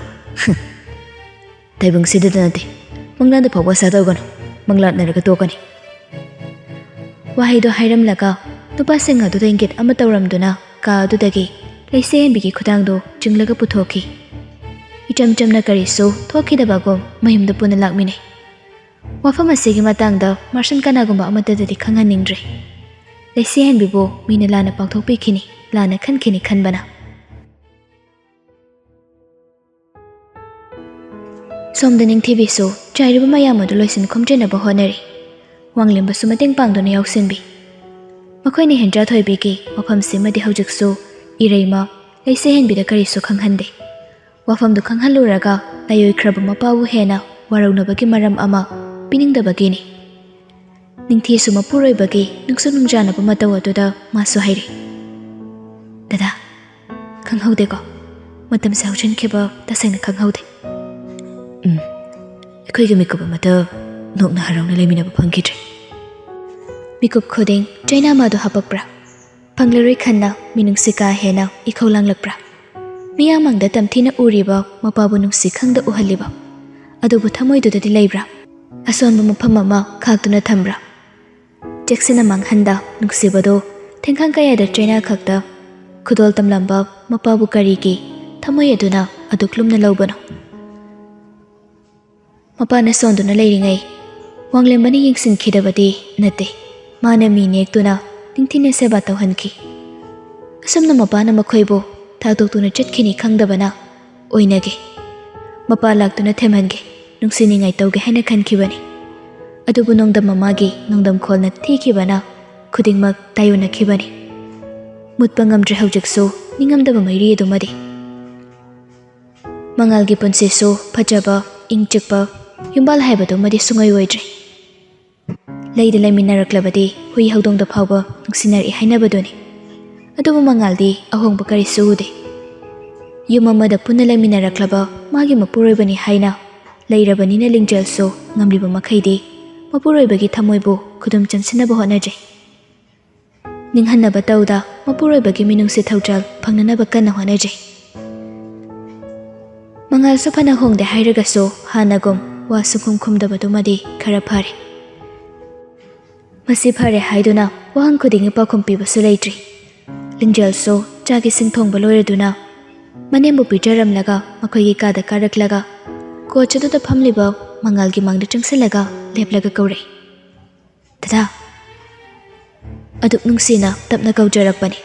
ꯇꯥꯏꯕꯪꯁꯤꯗꯇ ꯅꯠꯇꯦ, ꯃꯪꯂꯥꯟꯗ ꯐꯥꯎꯕ ꯑꯁꯥ ꯇꯧꯒꯅꯨ, ꯃꯪꯂꯥꯠꯅꯔꯒ ꯇꯣꯛꯀꯅꯤ꯫" ꯋꯥꯍꯩꯗꯣ ꯍꯥꯏꯔꯝꯂꯒ ꯅꯨꯄꯥꯁꯤꯡ ꯑꯗꯨꯗ ꯏꯪꯒꯤꯠ ꯑꯃ ꯇꯧꯔꯝꯗꯨꯅ ꯀꯥ ꯑꯗꯨꯗꯒꯤ ꯂꯩꯁꯦ ꯍꯦꯟꯕꯤꯒꯤ ꯈꯨꯗꯥꯡꯗꯣ ꯆꯤꯡꯂꯒ ꯄꯨꯊꯣꯛꯈꯤ꯫ ꯏꯆꯝ ꯆꯝꯅ ꯀꯔꯤꯁꯨ ꯊꯣꯛꯈꯤꯗꯕꯒꯨꯝ ꯃꯌꯨꯝꯗ ꯄꯨꯟꯅ ꯂꯥꯛꯃꯤꯟꯅꯩ꯫ ꯋꯥꯐꯝ ꯑꯁꯤꯒꯤ ꯃꯇꯥꯡꯗ ꯃꯥꯔꯁꯟ ꯀꯅꯥꯒꯨꯝꯕ ꯑꯃꯠꯇꯗꯗꯤ ꯈꯪꯍꯟꯅꯤꯡꯗ꯭ꯔꯦ꯫ ꯂꯩꯁꯦ ꯍꯦꯟꯕꯤꯕꯨ ꯃꯤꯅ ꯂꯥꯟꯅ ꯄꯥꯡꯊꯣꯛꯄꯤꯈꯤꯅꯤ, ꯂꯥꯟꯅ ꯈꯟꯈꯤꯅꯤ ꯈꯟꯕꯅ꯫ ꯁꯣꯝꯗ ꯅꯤꯡꯊꯤꯕꯤꯁꯨ ꯆꯥꯏꯔꯤꯕ ꯃꯌꯥꯝ ꯑꯗꯨ ꯂꯣꯏꯁꯤꯟ ꯈꯣꯝꯖꯤꯟꯅꯕ ꯍꯣꯠꯅꯔꯤ꯫ ꯋꯥꯡꯂꯦꯝꯕꯁꯨ ꯃꯇꯦꯡ ꯄꯥꯡꯗꯨꯅ ꯌꯥꯎꯁꯤꯟꯕꯤ꯫ ꯃꯈꯣꯏꯅ ꯍꯦꯟꯖꯥ ꯊꯣꯏꯕꯤꯒꯤ ꯃꯐꯝꯁꯤꯃꯗꯤ ꯍꯧꯖꯤꯛꯁꯨ ꯏꯔꯩꯃ ꯂꯩꯁꯦ ꯍꯦꯟꯕꯤꯗ ꯀꯔꯤꯁꯨ ꯈꯪꯍꯟꯗꯦ꯫ ꯋꯥꯐꯝꯗꯨ ꯈꯪꯍꯜꯂꯨꯔꯒ ꯂꯥꯏꯑꯣꯏꯈ꯭ꯔꯕ ꯃꯄꯥꯕꯨ ꯍꯦꯟꯅ ꯋꯥꯔꯧꯅꯕꯒꯤ ꯃꯔꯝ ꯑꯃ ꯄꯤꯅꯤꯡꯗꯕꯒꯤꯅꯤ꯫ ꯅꯤꯡꯊꯤꯁꯨ ꯃꯄꯨꯔꯣꯏꯕꯒꯤ ꯅꯨꯡꯁꯨ ꯅꯨꯡꯖꯥꯅꯕ ꯃꯇꯧ ꯑꯗꯨꯗ ꯃꯥꯁꯨ ꯍꯥꯏꯔꯤ, "ꯗꯗꯥ, ꯈꯪꯍꯧꯗꯦꯀꯣ꯫ ꯃꯇꯝꯁꯦ ꯍꯧꯖꯤꯟꯈꯤꯕ ꯇꯁꯦꯡꯅ ꯈꯪꯍꯧꯗꯦ꯫ ꯎꯝ, ꯑꯩꯈꯣꯏꯒꯤ ꯃꯤꯀꯨꯞ ꯑꯃꯠꯇ ꯅꯣꯛꯅ ꯍꯔꯥꯎꯅ ꯂꯩꯃꯤꯟꯅꯕ ꯐꯪꯈꯤꯗ꯭ꯔꯦ꯫ ꯃꯤꯀꯨꯞ ꯈꯨꯗꯤꯡ ꯆꯩꯅꯥ ꯃꯥꯗꯨ ꯍꯥꯄꯛꯄ꯭ꯔꯥ? ꯐꯪꯂꯔꯣꯏ ꯈꯟꯅ ꯃꯤꯅꯨꯡꯁꯤ ꯀꯥ ꯍꯦꯟꯅ ꯏꯈꯧ ꯂꯥꯡꯂꯛꯄ꯭ꯔꯥ? ꯃꯤꯌꯥꯝ ꯃꯥꯡꯗ ꯇꯝꯊꯤꯅ ꯎꯔꯤꯕ ꯃꯄꯥꯕꯨ ꯅꯨꯡꯁꯤ ꯈꯪꯗ ꯎꯍꯜꯂꯤꯕ, ꯑꯗꯨꯕꯨ ꯊꯃꯣꯏꯗꯨꯗꯗꯤ ꯂꯩꯕ꯭ꯔꯥ? ꯑꯁꯣꯟꯕ ꯃꯐꯝ ꯑꯃ ꯈꯥꯛꯇꯨꯅ ꯊꯝꯕ꯭ꯔꯥ? ꯆꯦꯛꯁꯤꯟꯅ ꯃꯥꯡꯍꯟꯗ ꯅꯨꯡꯁꯤꯕꯗꯨ ꯊꯦꯡꯈꯥꯡ ꯀꯌꯥꯗ ꯆꯩꯅꯥ ꯈꯛꯇ ꯈꯨꯗꯣꯜ ꯇꯝꯂꯝꯕ ꯃꯄꯥꯕꯨ ꯀꯔꯤꯒꯤ ꯊꯃꯣꯏ ꯑꯗꯨꯅ ꯑꯗꯨꯛ ꯂꯨꯝꯅ ꯂꯧꯕꯅꯣ? ꯃꯄꯥꯅ ꯁꯣꯟꯗꯨꯅ ꯂꯩꯔꯤꯉꯩ ꯋꯥꯡꯂꯦꯝꯕꯅ ꯌꯦꯡꯁꯤꯟꯈꯤꯗꯕꯗꯤ ꯅꯠꯇꯦ, ꯃꯥꯅ ꯃꯤ ꯅꯦꯛꯇꯨꯅ ꯅꯤꯡꯊꯤꯅ ꯁꯦꯕꯥ ꯇꯧꯍꯟꯈꯤ꯫ ꯑꯁꯨꯝꯅ ꯃꯄꯥꯅ ꯃꯈꯣꯏꯕꯨ ꯊꯥꯗꯣꯛꯇꯨꯅ ꯆꯠꯈꯤꯅꯤ ꯈꯪꯗꯕꯅ ꯑꯣꯏꯅꯒꯦ, ꯃꯄꯥ ꯂꯥꯛꯇꯨꯅ ꯊꯦꯝꯍꯟꯒꯦ, ꯅꯨꯡꯁꯤꯅꯤꯡꯉꯥꯏ ꯇꯧꯒꯦ ꯍꯥꯏꯅ ꯈꯟꯈꯤꯕꯅꯤ꯫ ꯑꯗꯨꯕꯨ ꯅꯣꯡꯗꯝ ꯃꯃꯥꯒꯤ ꯅꯣꯡꯗꯝ ꯈꯣꯜꯅ ꯊꯤꯈꯤꯕꯅ ꯈꯨꯗꯤꯡꯃꯛ ꯇꯥꯏꯑꯣꯟꯅꯈꯤꯕꯅꯤ꯫ ꯃꯨꯠꯄ ꯉꯝꯗ꯭ꯔꯦ ꯍꯧꯖꯤꯛꯁꯨ ꯅꯤꯡꯉꯝꯗꯕ ꯃꯩꯔꯤ ꯑꯗꯨꯃꯗꯤ꯫ ꯃꯉꯥꯜꯒꯤ ꯄꯨꯟꯁꯤꯁꯨ ꯐꯖꯕ, ꯏꯪ ꯆꯤꯛꯄ ꯌꯨꯝꯕꯥꯜ ꯍꯥꯏꯕꯗꯨꯃꯗꯤ ꯁꯨꯡꯑꯣꯏ ꯑꯣꯏꯗ꯭ꯔꯦ꯫ ꯂꯩꯗ ꯂꯩꯃꯤꯟꯅꯔꯛꯂꯕꯗꯤ ꯍꯨꯏ ꯍꯧꯗꯣꯡꯗ ꯐꯥꯎꯕ ꯅꯨꯡꯁꯤꯅꯔꯛꯏ ꯍꯥꯏꯅꯕꯗꯨꯅꯤ꯫ ꯑꯗꯨꯕꯨ ꯃꯉꯥꯜꯗꯤ ꯑꯍꯣꯡꯕ ꯀꯔꯤꯁꯨ ꯎꯗꯦ꯫ ꯌꯨꯝ ꯑꯃꯗ ꯄꯨꯟꯅ ꯂꯩꯃꯤꯟꯅꯔꯛꯂꯕ ꯃꯥꯒꯤ ꯃꯄꯨꯔꯣꯏꯕꯅꯤ ꯍꯥꯏꯅ ꯂꯩꯔꯕꯅꯤꯅ ꯂꯤꯡꯖꯦꯜꯁꯨ ꯉꯝꯂꯤꯕ ꯃꯈꯩꯗꯤ ꯃꯄꯨꯔꯣꯏꯕꯒꯤ ꯊꯃꯣꯏꯕꯨ ꯈꯨꯗꯨꯝ ꯆꯟꯁꯤꯟꯅꯕ ꯍꯣꯠꯅꯖꯩ꯫ ꯅꯤꯡꯍꯟꯅꯕ ꯇꯧꯗ ꯃꯄꯨꯔꯣꯏꯕꯒꯤ ꯃꯤꯅꯨꯡꯁꯤ ꯊꯧꯖꯥꯜ ꯐꯪꯅꯅꯕ ꯀꯟꯅ ꯍꯣꯠꯅꯖꯩ꯫ ꯃꯉꯥꯜꯁꯨ ꯐꯅ ꯍꯣꯡꯗꯦ ꯍꯥꯏꯔꯒꯁꯨ ꯍꯥꯟꯅꯒꯨꯝ ꯋꯥ ꯁꯨꯡꯈꯨꯝ ꯈꯨꯝꯗꯕꯗꯨꯃꯗꯤ ꯈꯔ ꯐꯔꯦ꯫ ꯃꯁꯤ ꯐꯔꯦ ꯍꯥꯏꯗꯨꯅ ꯋꯥꯍꯪ ꯈꯨꯗꯤꯡꯒꯤ ꯄꯥꯎꯈꯨꯝ ꯄꯤꯕꯁꯨ ꯂꯩꯇ꯭ꯔꯤ꯫ ꯂꯤꯡꯖꯦꯜꯁꯨ ꯆꯥꯛ ꯏꯁꯤꯡ ꯊꯣꯡꯕ ꯂꯣꯏꯔꯗꯨꯅ ꯃꯅꯦꯝꯕꯨ ꯄꯤꯖꯔꯝꯂꯒ ꯃꯈꯣꯏꯒꯤ ꯀꯥꯗ ꯀꯥꯔꯛꯂꯒ ꯀꯣꯆ ꯑꯗꯨꯗ ꯐꯝꯂꯤꯕ ꯃꯉꯥꯜꯒꯤ ꯃꯥꯡꯗ ꯆꯪꯁꯤꯜꯂꯒ ꯂꯦꯞꯂꯒ ꯀꯧꯔꯛꯏ, "ꯗꯗꯥ!" ꯑꯗꯨꯛ ꯅꯨꯡꯁꯤꯅ ꯇꯞꯅ ꯀꯧꯖꯔꯛꯄꯅꯤ꯫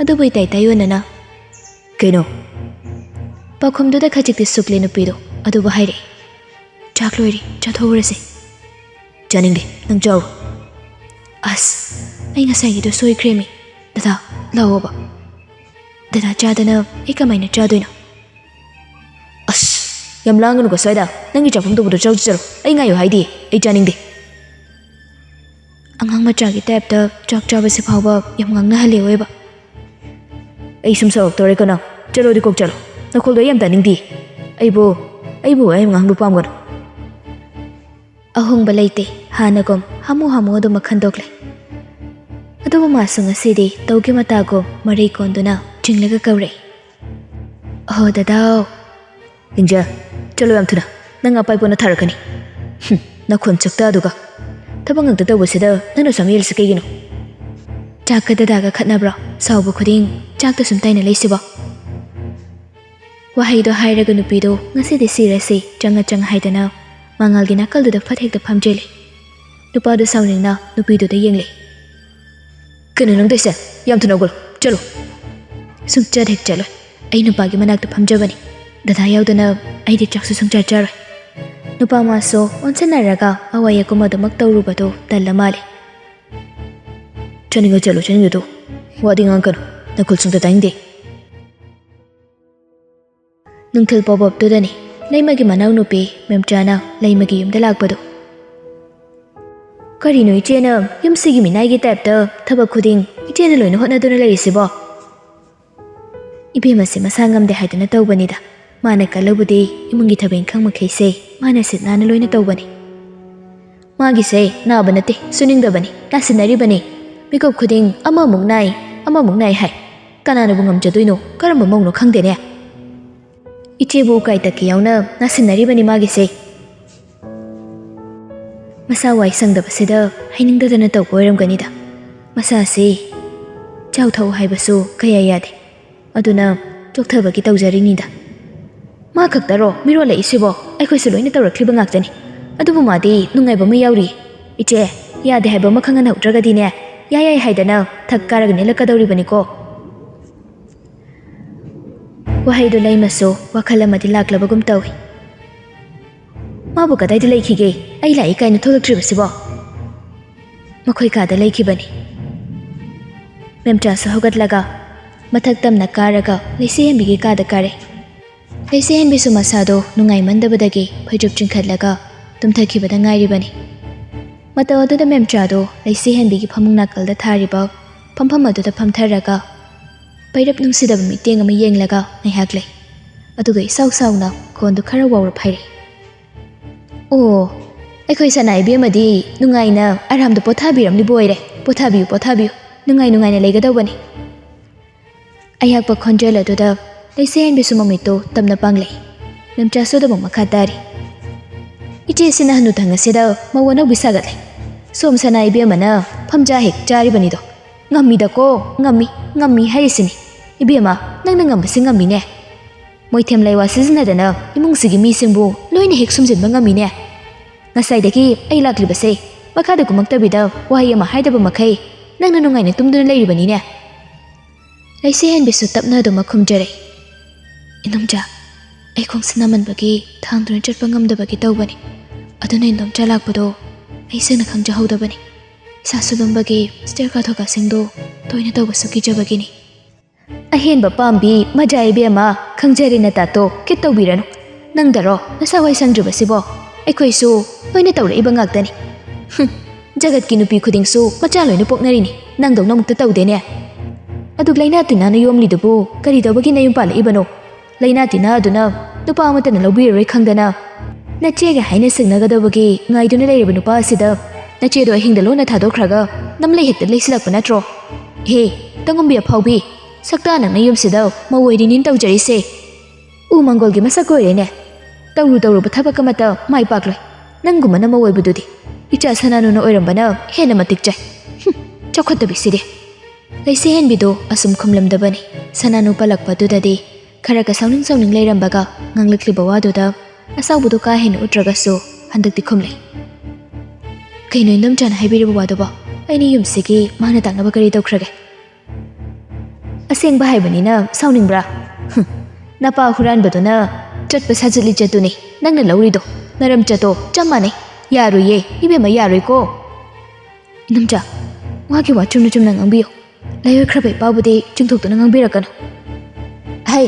ꯑꯗꯨꯕꯨ ꯏꯇꯩ ꯇꯥꯏꯑꯣꯟꯅꯅ, "ꯀꯩꯅꯣ?" ꯄꯥꯎꯈꯨꯝꯗꯨꯗ ꯈꯖꯤꯛꯇꯤ ꯁꯨꯛꯂꯦ ꯅꯨꯄꯤꯗꯣ ꯑꯗꯨꯕꯨ ꯍꯥꯏꯔꯛꯏ, "ꯆꯥꯛ ꯂꯣꯏꯔꯦ, ꯆꯥꯊꯣꯛꯎꯔꯁꯦ꯫" "ꯆꯥꯅꯤꯡꯗꯦ, ꯅꯪ ꯆꯥꯎꯔꯣ꯫" "ꯑꯁ, ꯑꯩ ꯉꯁꯥꯏꯒꯤꯗꯣ ꯁꯣꯏꯈ꯭ꯔꯦꯃꯤ꯫ ꯗꯗꯥ, ꯂꯥꯛꯑꯣꯕ꯫ ꯗꯗꯥ ꯆꯥꯗꯅ ꯑꯩ ꯀꯃꯥꯏꯅ ꯆꯥꯗꯣꯏꯅꯣ?" "ꯑꯁ, ꯌꯥꯝ ꯂꯥꯡꯒꯅꯨꯀꯣ ꯁ꯭ꯋꯥꯏꯗ꯫ ꯅꯪꯒꯤ ꯆꯥꯐꯝ ꯊꯣꯛꯄꯗꯣ ꯆꯥꯎ ꯆꯠꯆꯔꯣ꯫ ꯑꯩ ꯉꯥꯏꯌꯨ ꯍꯥꯏꯗꯤ, ꯑꯩ ꯆꯥꯅꯤꯡꯗꯦ꯫" ꯑꯉꯥꯡ ꯃꯆꯥꯒꯤ ꯇꯥꯏꯞꯇ ꯆꯥꯛ ꯆꯥꯕꯁꯤ ꯐꯥꯎꯕ ꯌꯥꯝ ꯉꯥꯡꯅꯍꯜꯂꯦ ꯑꯣꯏꯕ꯫ ꯑꯩ ꯁꯨꯝ ꯁꯥꯎꯔꯛꯇꯧꯔꯦ ꯀꯅꯥ? ꯆꯠꯂꯣꯗꯤ ꯀꯣꯛ ꯆꯠꯂꯣ꯫ ꯅꯈꯣꯜꯗꯣ ꯑꯩ ꯌꯥꯝ ꯇꯥꯅꯤꯡꯗꯦ꯫ ꯑꯩꯕꯨ, ꯑꯩꯕꯨ ꯑꯩ ꯉꯥꯡꯕ ꯄꯥꯝꯒꯅꯨ꯫ ꯑꯍꯣꯡꯕ ꯂꯩꯇꯦ꯫ ꯍꯥꯟꯅꯒꯨꯝ ꯍꯥꯃꯨ ꯍꯥꯃꯨ ꯑꯗꯨꯃꯛ ꯈꯟꯗꯣꯛꯂꯦ꯫ ꯑꯗꯨꯕꯨ ꯃꯥꯁꯨ ꯉꯁꯤꯗꯤ ꯇꯧꯒꯦ ꯃꯇꯥꯒꯨꯝ ꯃꯔꯩ ꯀꯣꯟꯗꯨꯅ ꯆꯤꯡꯂꯒ ꯀꯧꯔꯛꯏ꯫ "ꯑꯍꯣ ꯗꯗꯥꯎ!" "ꯂꯤꯡꯖꯦꯜ, ꯆꯠꯂꯣ ꯌꯥꯝ ꯊꯨꯅ꯫ ꯅꯪ ꯑꯄꯥꯏ ꯄꯣꯠꯅ ꯊꯥꯔꯛꯀꯅꯤ꯫ ꯍꯨꯝ, ꯅꯈꯣꯟ ꯆꯛꯇ ꯑꯗꯨꯒ꯫ ꯊꯕꯛ ꯉꯥꯛꯇ ꯇꯧꯕꯁꯤꯗ ꯅꯪꯅ ꯁꯨꯝ ꯌꯦꯜꯂꯤꯁꯤ ꯀꯩꯒꯤꯅꯣ?" "ꯆꯥꯛꯀ ꯗꯗꯥꯒ ꯈꯠꯅꯕ꯭ꯔꯣ? ꯁꯥꯎꯕ ꯈꯨꯗꯤꯡ ꯆꯥꯛꯇ ꯁꯨꯝ ꯇꯥꯏꯅ ꯂꯩꯁꯤꯕꯣ?" ꯋꯥꯍꯩꯗꯣ ꯍꯥꯏꯔꯒ ꯅꯨꯄꯤꯗꯣ ꯉꯁꯤꯗꯤ ꯁꯤꯔꯁꯤ ꯆꯪꯉ ꯆꯪꯉ ꯍꯥꯏꯗꯅ ꯃꯉꯥꯜꯒꯤ ꯅꯥꯀꯜꯗꯨꯗ ꯐꯠ ꯍꯦꯛꯇ ꯐꯝꯖꯤꯜꯂꯤ꯫ ꯅꯨꯄꯥꯗꯣ ꯁꯥꯎꯅꯤꯡꯅ ꯅꯨꯄꯤꯗꯨꯗ ꯌꯦꯡꯂꯤ꯫ "ꯀꯩꯅꯣ ꯅꯪ ꯇꯧꯏꯁꯦ? ꯌꯥꯝ ꯊꯨꯅ ꯍꯧꯒꯠꯂꯣ, ꯆꯠꯂꯣ!" "ꯁꯨꯡꯆꯠ ꯍꯦꯛ ꯆꯠꯂꯣꯏ꯫ ꯑꯩ ꯅꯨꯄꯥꯒꯤ ꯃꯅꯥꯛꯇ ꯐꯝꯖꯕꯅꯤ꯫ ꯗꯗꯥ ꯌꯥꯎꯗꯅ ꯑꯩꯗꯤ ꯆꯥꯛꯁꯨ ꯁꯨꯡꯆꯥ ꯆꯥꯔꯣꯏ꯫" ꯅꯨꯄꯥ ꯃꯥꯁꯨ ꯑꯣꯟꯁꯤꯟꯅꯔꯒ ꯑꯋꯥ ꯌꯦꯀꯨꯝ ꯑꯗꯨꯃꯛ ꯇꯧꯔꯨꯕꯗꯣ ꯇꯜꯂ ꯃꯥꯜꯂꯦ꯫ "ꯆꯠꯅꯤꯡꯉ ꯆꯠꯂꯣ, ꯆꯠꯅꯤꯡꯗ ꯇꯣꯛꯎ꯫ ꯋꯥꯗꯤ ꯉꯥꯡꯒꯅꯨ, ꯅꯈꯨꯜ ꯁꯨꯡꯇ ꯇꯥꯅꯤꯡꯗꯦ꯫" ꯅꯨꯡꯊꯤꯜ ꯄꯣꯕꯣꯞꯇꯨꯗꯅꯤ ꯂꯩꯃꯒꯤ ꯃꯅꯥꯎꯅꯨꯄꯤ ꯃꯦꯝꯆꯥꯅ ꯂꯩꯃꯒꯤ ꯌꯨꯝꯗ ꯂꯥꯛꯄꯗꯣ꯫ "ꯀꯔꯤꯅꯣ ꯏꯆꯦꯅ ꯌꯨꯝꯁꯤꯒꯤ ꯃꯤꯅꯥꯏꯒꯤ ꯇꯥꯏꯞꯇ ꯊꯕꯛ ꯈꯨꯗꯤꯡ ꯏꯆꯦꯅ ꯂꯣꯏꯅ ꯍꯣꯠꯅꯗꯨꯅ ꯂꯩꯔꯤꯁꯤꯕꯣ?" "ꯏꯕꯦꯝꯃꯁꯦ ꯃꯁꯥ ꯉꯝꯗꯦ ꯍꯥꯏꯗꯨꯅ ꯇꯧꯕꯅꯤꯗ꯫ ꯃꯥꯅ ꯀꯜꯂꯕꯨꯗꯤ ꯏꯃꯨꯡꯒꯤ ꯊꯕꯛ ꯏꯪꯈꯥꯡ ꯃꯈꯩꯁꯦ ꯃꯥꯅ ꯁꯤꯠ ꯅꯥꯟꯅ ꯂꯣꯏꯅ ꯇꯧꯕꯅꯤ꯫" "ꯃꯥꯒꯤꯁꯦ ꯅꯥꯕ ꯅꯠꯇꯦ, ꯁꯨꯅꯤꯡꯗꯕꯅꯤ, ꯅꯥꯁꯤꯟꯅꯔꯤꯕꯅꯤ꯫ ꯃꯤꯀꯨꯞ ꯈꯨꯗꯤꯡ ꯑꯃꯃꯨꯛ ꯅꯥꯏ, ꯑꯃꯃꯨꯛ ꯅꯥꯏ ꯍꯥꯏ꯫ ꯀꯅꯥꯅꯕꯨ ꯉꯝꯖꯗꯣꯏꯅꯣ? ꯀꯔꯝꯕ ꯃꯧꯅꯣ ꯈꯪꯗꯦꯅꯦ꯫ ꯏꯆꯦꯕꯨ ꯎꯀꯥꯏ ꯇꯛꯀꯦ ꯌꯥꯎꯅ ꯅꯥꯁꯤꯟꯅꯔꯤꯕꯅꯤ ꯃꯥꯒꯤꯁꯦ꯫" ꯃꯁꯥ ꯋꯥꯏ ꯁꯪꯗꯕꯁꯤꯗ ꯍꯥꯏꯅꯤꯡꯗꯗꯅ ꯇꯧꯕ ꯑꯣꯏꯔꯝꯒꯅꯤꯗ꯫ ꯃꯁꯥꯁꯤ ꯆꯥꯎ ꯊꯛꯎ ꯍꯥꯏꯕꯁꯨ ꯀꯌꯥ ꯌꯥꯗꯦ꯫ ꯑꯗꯨꯅ ꯆꯣꯛꯊꯕꯒꯤ ꯇꯧꯖꯔꯤꯅꯤꯗ꯫ "ꯃꯥ ꯈꯛꯇꯔꯣ ꯃꯤꯔꯣꯜꯂꯛꯏꯁꯤꯕꯣ? ꯑꯩꯈꯣꯏꯁꯨ ꯂꯣꯏꯅ ꯇꯧꯔꯛꯈꯤꯕ ꯉꯥꯛꯇꯅꯤ꯫ ꯑꯗꯨꯕꯨ ꯃꯥꯗꯤ ꯅꯨꯡꯉꯥꯏꯕ ꯑꯃ ꯌꯥꯎꯔꯤ꯫ ꯏꯆꯦ, ꯌꯥꯗꯦ ꯍꯥꯏꯕ ꯑꯃ ꯈꯪꯍꯟꯍꯧꯗ꯭ꯔꯒꯗꯤꯅꯦ, ꯌꯥꯏ ꯌꯥꯏ ꯍꯥꯏꯗꯅ ꯊꯛ ꯀꯥꯔꯒ ꯅꯦꯠꯂꯛꯀꯗꯧꯔꯤꯕꯅꯤꯀꯣ꯫" ꯋꯥꯍꯩꯗꯨ ꯂꯩꯃꯁꯨ ꯋꯥꯈꯜ ꯑꯃꯗꯤ ꯂꯥꯛꯂꯕꯒꯨꯝ ꯇꯧꯏ꯫ "ꯃꯥꯕꯨ ꯀꯗꯥꯏꯗ ꯂꯩꯈꯤꯒꯦ? ꯑꯩ ꯂꯥꯛꯏ ꯀꯥꯏꯅ ꯊꯣꯛꯂꯛꯇ꯭ꯔꯤꯕꯁꯤꯕꯣ?" "ꯃꯈꯣꯏ ꯀꯥꯗ ꯂꯩꯈꯤꯕꯅꯤ꯫" ꯃꯦꯝꯆꯥꯁꯨ ꯍꯧꯒꯠꯂꯒ ꯃꯊꯛ ꯇꯝꯅ ꯀꯥꯔꯒ ꯂꯩꯁꯤ ꯍꯦꯟꯕꯤꯒꯤ ꯀꯥꯗ ꯀꯥꯔꯦ꯫ ꯂꯩꯁꯤ ꯍꯦꯟꯕꯤꯁꯨ ꯃꯁꯥꯗꯣ ꯅꯨꯡꯉꯥꯏꯃꯟꯗꯕꯗꯒꯤ ꯐꯩꯖꯨꯞ ꯆꯤꯡꯈꯠꯂꯒ ꯇꯨꯝꯊꯈꯤꯕꯗ ꯉꯥꯏꯔꯤꯕꯅꯤ꯫ ꯃꯇꯧ ꯑꯗꯨꯗ ꯃꯦꯝꯆꯥꯗꯣ ꯂꯩꯁꯤ ꯍꯦꯟꯕꯤꯒꯤ ꯐꯃꯨꯡ ꯅꯥꯀꯜꯗ ꯊꯥꯔꯤꯕ ꯐꯝꯐꯝ ꯑꯗꯨꯗ ꯐꯝꯊꯔꯒ ꯄꯩꯔꯞ ꯅꯨꯡꯁꯤꯗꯕ ꯃꯤꯠꯌꯦꯡ ꯑꯃ ꯌꯦꯡꯂꯒ ꯉꯥꯏꯍꯥꯛ ꯂꯩ꯫ ꯑꯗꯨꯒ ꯏꯁꯥꯎ ꯁꯥꯎꯅ ꯈꯣꯟꯗꯨ ꯈꯔ ꯋꯥꯎꯔꯞ ꯍꯥꯏꯔꯛꯏ, "ꯑꯣ, ꯑꯩꯈꯣꯏ ꯁꯅꯥ ꯏꯕꯦꯝꯃꯗꯤ ꯅꯨꯡꯉꯥꯏꯅ ꯑꯔꯥꯝꯗ ꯄꯣꯊꯥꯕꯤꯔꯝꯂꯤꯕ ꯑꯣꯏꯔꯦ꯫ ꯄꯣꯊꯥꯕꯤꯌꯨ, ꯄꯣꯊꯥꯕꯤꯌꯨ, ꯅꯨꯡꯉꯥꯏ ꯅꯨꯡꯉꯥꯏꯅ ꯂꯩꯒꯗꯧꯕꯅꯤ꯫" ꯑꯌꯥꯛꯄ ꯈꯣꯟꯖꯦꯜ ꯑꯗꯨꯗ ꯂꯩꯁꯦ ꯍꯦꯟꯕꯤꯁꯨ ꯃꯃꯤꯠꯇꯨ ꯇꯞꯅ ꯄꯥꯡꯂꯦ꯫ ꯅꯝꯆꯥꯁꯨ ꯑꯗꯨꯃꯛ ꯃꯈꯥ ꯇꯥꯔꯤ, "ꯏꯆꯦꯁꯤꯅ ꯍꯅꯨꯊꯪ ꯑꯁꯤꯗ ꯃꯧ ꯑꯅꯧꯕꯤ ꯁꯥꯒꯠꯂꯦ꯫ ꯁꯣꯝ ꯁꯅꯥ ꯏꯕꯦꯝꯃꯅ ꯐꯝꯖꯥ ꯍꯦꯛ ꯆꯥꯔꯤꯕꯅꯤꯗꯣ꯫ ꯉꯝꯃꯤꯗꯀꯣ, ꯉꯝꯃꯤ, ꯉꯝꯃꯤ ꯍꯥꯏꯔꯤꯁꯤꯅꯤ꯫ ꯏꯕꯦꯝꯃ, ꯅꯪꯅ ꯉꯝꯕꯁꯤ ꯉꯝꯃꯤꯅꯦ꯫ ꯃꯣꯏꯊꯦꯝ ꯂꯩꯋꯥ ꯁꯤꯖꯤꯟꯅꯗꯅ ꯏꯃꯨꯡꯁꯤꯒꯤ ꯃꯤꯁꯤꯡꯕꯨ ꯂꯣꯏꯅ ꯍꯦꯛ ꯁꯨꯝꯖꯤꯟꯕ ꯉꯝꯃꯤꯅꯦ꯫ ꯉꯁꯥꯏꯗꯒꯤ ꯑꯩ ꯂꯥꯛꯂꯤꯕꯁꯦ ꯃꯈꯥꯗ ꯀꯨꯝꯃꯛꯇꯕꯤꯗ ꯋꯥꯍꯩ ꯑꯃ ꯍꯥꯏꯗꯕ ꯃꯈꯩ ꯅꯪꯅ ꯅꯨꯡꯉꯥꯏꯅ ꯇꯨꯝꯗꯨꯅ ꯂꯩꯔꯤꯕꯅꯤꯅꯦ꯫" ꯂꯩꯁꯦ ꯍꯦꯟꯕꯤꯁꯨ ꯇꯞꯅ ꯑꯗꯨꯃꯛ ꯈꯨꯝꯖꯔꯦ, "ꯏꯅꯝꯆꯥ, ꯑꯩ ꯈꯣꯡꯁꯤ ꯅꯥꯃꯟꯕꯒꯤ ꯊꯥꯡꯗꯨꯅ ꯆꯠꯄ ꯉꯝꯗꯕꯒꯤ ꯇꯧꯕꯅꯤ꯫ ꯑꯗꯨꯅ ꯏꯟꯗꯣꯝꯆꯥ ꯂꯥꯛꯄꯗꯣ ꯑꯩ ꯁꯦꯡꯅ ꯈꯪꯖꯍꯧꯗꯕꯅꯤ꯫ ꯏꯁꯥꯁꯨ ꯂꯨꯝꯕꯒꯤ ꯁ꯭ꯇꯦꯌꯔ ꯀꯥꯊꯣꯛ ꯀꯥꯁꯤꯟꯗꯣ ꯇꯣꯏꯅ ꯇꯧꯕꯁꯨ ꯀꯤꯖꯕꯒꯤꯅꯤ꯫" "ꯑꯍꯦꯟꯕ ꯄꯥꯝꯕꯤ ꯃꯖꯥ ꯏꯕꯦꯝꯃ, ꯈꯪꯖꯔꯦ ꯅꯇꯥꯇꯣ, ꯀꯤꯠ ꯇꯧꯕꯤꯔꯅꯨ꯫ ꯅꯪꯗꯔꯣ ꯅꯁꯥ ꯋꯥꯏ ꯁꯪꯗ꯭ꯔꯤꯕꯁꯤꯕꯣ? ꯑꯩꯈꯣꯏꯁꯨ ꯂꯣꯏꯅ ꯇꯧꯔꯛꯏꯕ ꯉꯥꯛꯇꯅꯤ꯫ ꯍꯨꯝ, ꯖꯒꯠꯀꯤ ꯅꯨꯄꯤ ꯈꯨꯗꯤꯡꯁꯨ ꯃꯆꯥ ꯂꯣꯏꯅ ꯄꯣꯛꯅꯔꯤꯅꯤ, ꯅꯪꯗꯧꯅ ꯑꯃꯨꯛꯇ ꯇꯧꯗꯦꯅꯦ꯫ ꯑꯗꯨ ꯂꯩꯅꯥ ꯇꯤꯟꯅꯥꯅ ꯌꯣꯝꯂꯤꯗꯨꯕꯨ ꯀꯔꯤ ꯇꯧꯕꯒꯤ ꯅꯌꯨꯝ ꯄꯥꯜꯂꯛꯏꯕꯅꯣ? ꯂꯩꯅꯥ ꯇꯤꯟꯅꯥ ꯑꯗꯨꯅ ꯅꯨꯄꯥ ꯑꯃꯠꯇꯅ ꯂꯧꯕꯤꯔꯔꯣꯏ ꯈꯪꯗꯅ ꯅꯆꯦꯒ ꯍꯥꯏꯅ ꯁꯤꯡꯅꯒꯗꯕꯒꯤ ꯉꯥꯏꯗꯨꯅ ꯂꯩꯔꯤꯕ ꯅꯨꯄꯥ ꯑꯁꯤꯗ ꯅꯆꯦꯗꯣ ꯑꯍꯤꯡꯗ ꯂꯣꯟꯅ ꯊꯥꯗꯣꯛꯈ꯭ꯔꯒ ꯅꯝꯂꯩ ꯍꯦꯛꯇ ꯂꯩꯁꯤꯜꯂꯛꯄ ꯅꯠꯇ꯭ꯔꯣ? ꯍꯦ, ꯇꯉꯨꯝꯕꯤ ꯑꯐꯥꯎꯕꯤ, ꯁꯛꯇꯥ ꯅꯪꯅ ꯌꯨꯝꯁꯤꯗ ꯃꯧ ꯑꯣꯏꯔꯤꯅꯤꯅ ꯇꯧꯖꯔꯤꯁꯦ꯫ ꯎ ꯃꯪꯒꯣꯜꯒꯤ ꯃꯁꯛ ꯑꯣꯏꯔꯦꯅꯦ꯫ ꯇꯧꯔꯨ ꯇꯧꯔꯨꯕ ꯊꯕꯛ ꯑꯃꯠꯇ ꯃꯥꯏ ꯄꯥꯛꯂꯣꯏ꯫ ꯅꯪꯒꯨꯝꯕꯅ ꯃꯧ ꯑꯣꯏꯕꯗꯨꯗꯤ ꯏꯆꯥ ꯁꯅꯥꯅꯨꯅ ꯑꯣꯏꯔꯝꯕꯅ ꯍꯦꯟꯅ ꯃꯇꯤꯛ ꯆꯥꯏ꯫ ꯍꯨꯝ, ꯆꯥꯎꯈꯠꯇꯕꯤꯁꯤꯗꯤ꯫" ꯂꯩꯁꯦ ꯍꯦꯟꯕꯤꯗꯣ ꯑꯁꯨꯝ ꯈꯨꯝꯂꯝꯗꯕꯅꯤ꯫ ꯁꯅꯥꯅꯨ ꯄꯜꯂꯛꯄꯗꯨꯗꯗꯤ ꯈꯔꯒ ꯁꯥꯎꯅꯤꯡ ꯁꯥꯎꯅꯤꯡ ꯂꯩꯔꯝꯕꯒ ꯉꯥꯡꯂꯛꯂꯤꯕ ꯋꯥꯗꯨꯗ ꯑꯁꯥꯎꯕꯗꯣ ꯀꯥ ꯍꯦꯟꯅ ꯎꯠꯇ꯭ꯔꯒꯁꯨ ꯍꯟꯗꯛꯇꯤ ꯈꯨꯝꯂꯦ꯫ "ꯀꯩꯅꯣ ꯏꯟꯗꯣꯝꯆꯥꯅ ꯍꯥꯏꯕꯤꯔꯤꯕ ꯋꯥꯗꯨꯕꯣ? ꯑꯩꯅ ꯌꯨꯝꯁꯤꯒꯤ ꯃꯥꯅ ꯇꯥꯛꯅꯕ ꯀꯔꯤ ꯇꯧꯈ꯭ꯔꯒꯦ?" "ꯑꯁꯦꯡꯕ ꯍꯥꯏꯕꯅꯤꯅ ꯁꯥꯎꯅꯤꯡꯕ꯭ꯔꯥ? ꯍꯨꯝ, ꯅꯄꯥ ꯍꯨꯔꯥꯟꯕꯗꯨꯅ ꯆꯠꯄ ꯁꯥꯖꯠ ꯂꯤꯆꯠꯇꯨꯅꯤ ꯅꯪꯅ ꯂꯧꯔꯤꯗꯣ꯫ ꯅꯔꯝꯆꯠꯇꯣ ꯆꯞ ꯃꯥꯟꯅꯩ꯫ ꯌꯥꯔꯣꯏꯌꯦ, ꯏꯕꯦꯝꯃ, ꯌꯥꯔꯣꯏꯀꯣ꯫" "ꯏꯅꯝꯆꯥ, ꯋꯥꯒꯤ ꯋꯥ ꯆꯨꯝꯅ ꯆꯨꯝꯅ ꯉꯥꯡꯕꯤꯌꯨ꯫ ꯂꯥꯏꯑꯣꯏꯈ꯭ꯔꯕ ꯏꯄꯥꯕꯨꯗꯤ ꯆꯤꯡꯊꯣꯛꯇꯨꯅ ꯉꯥꯡꯕꯤꯔꯛꯀꯅꯨ꯫" "ꯍꯩ,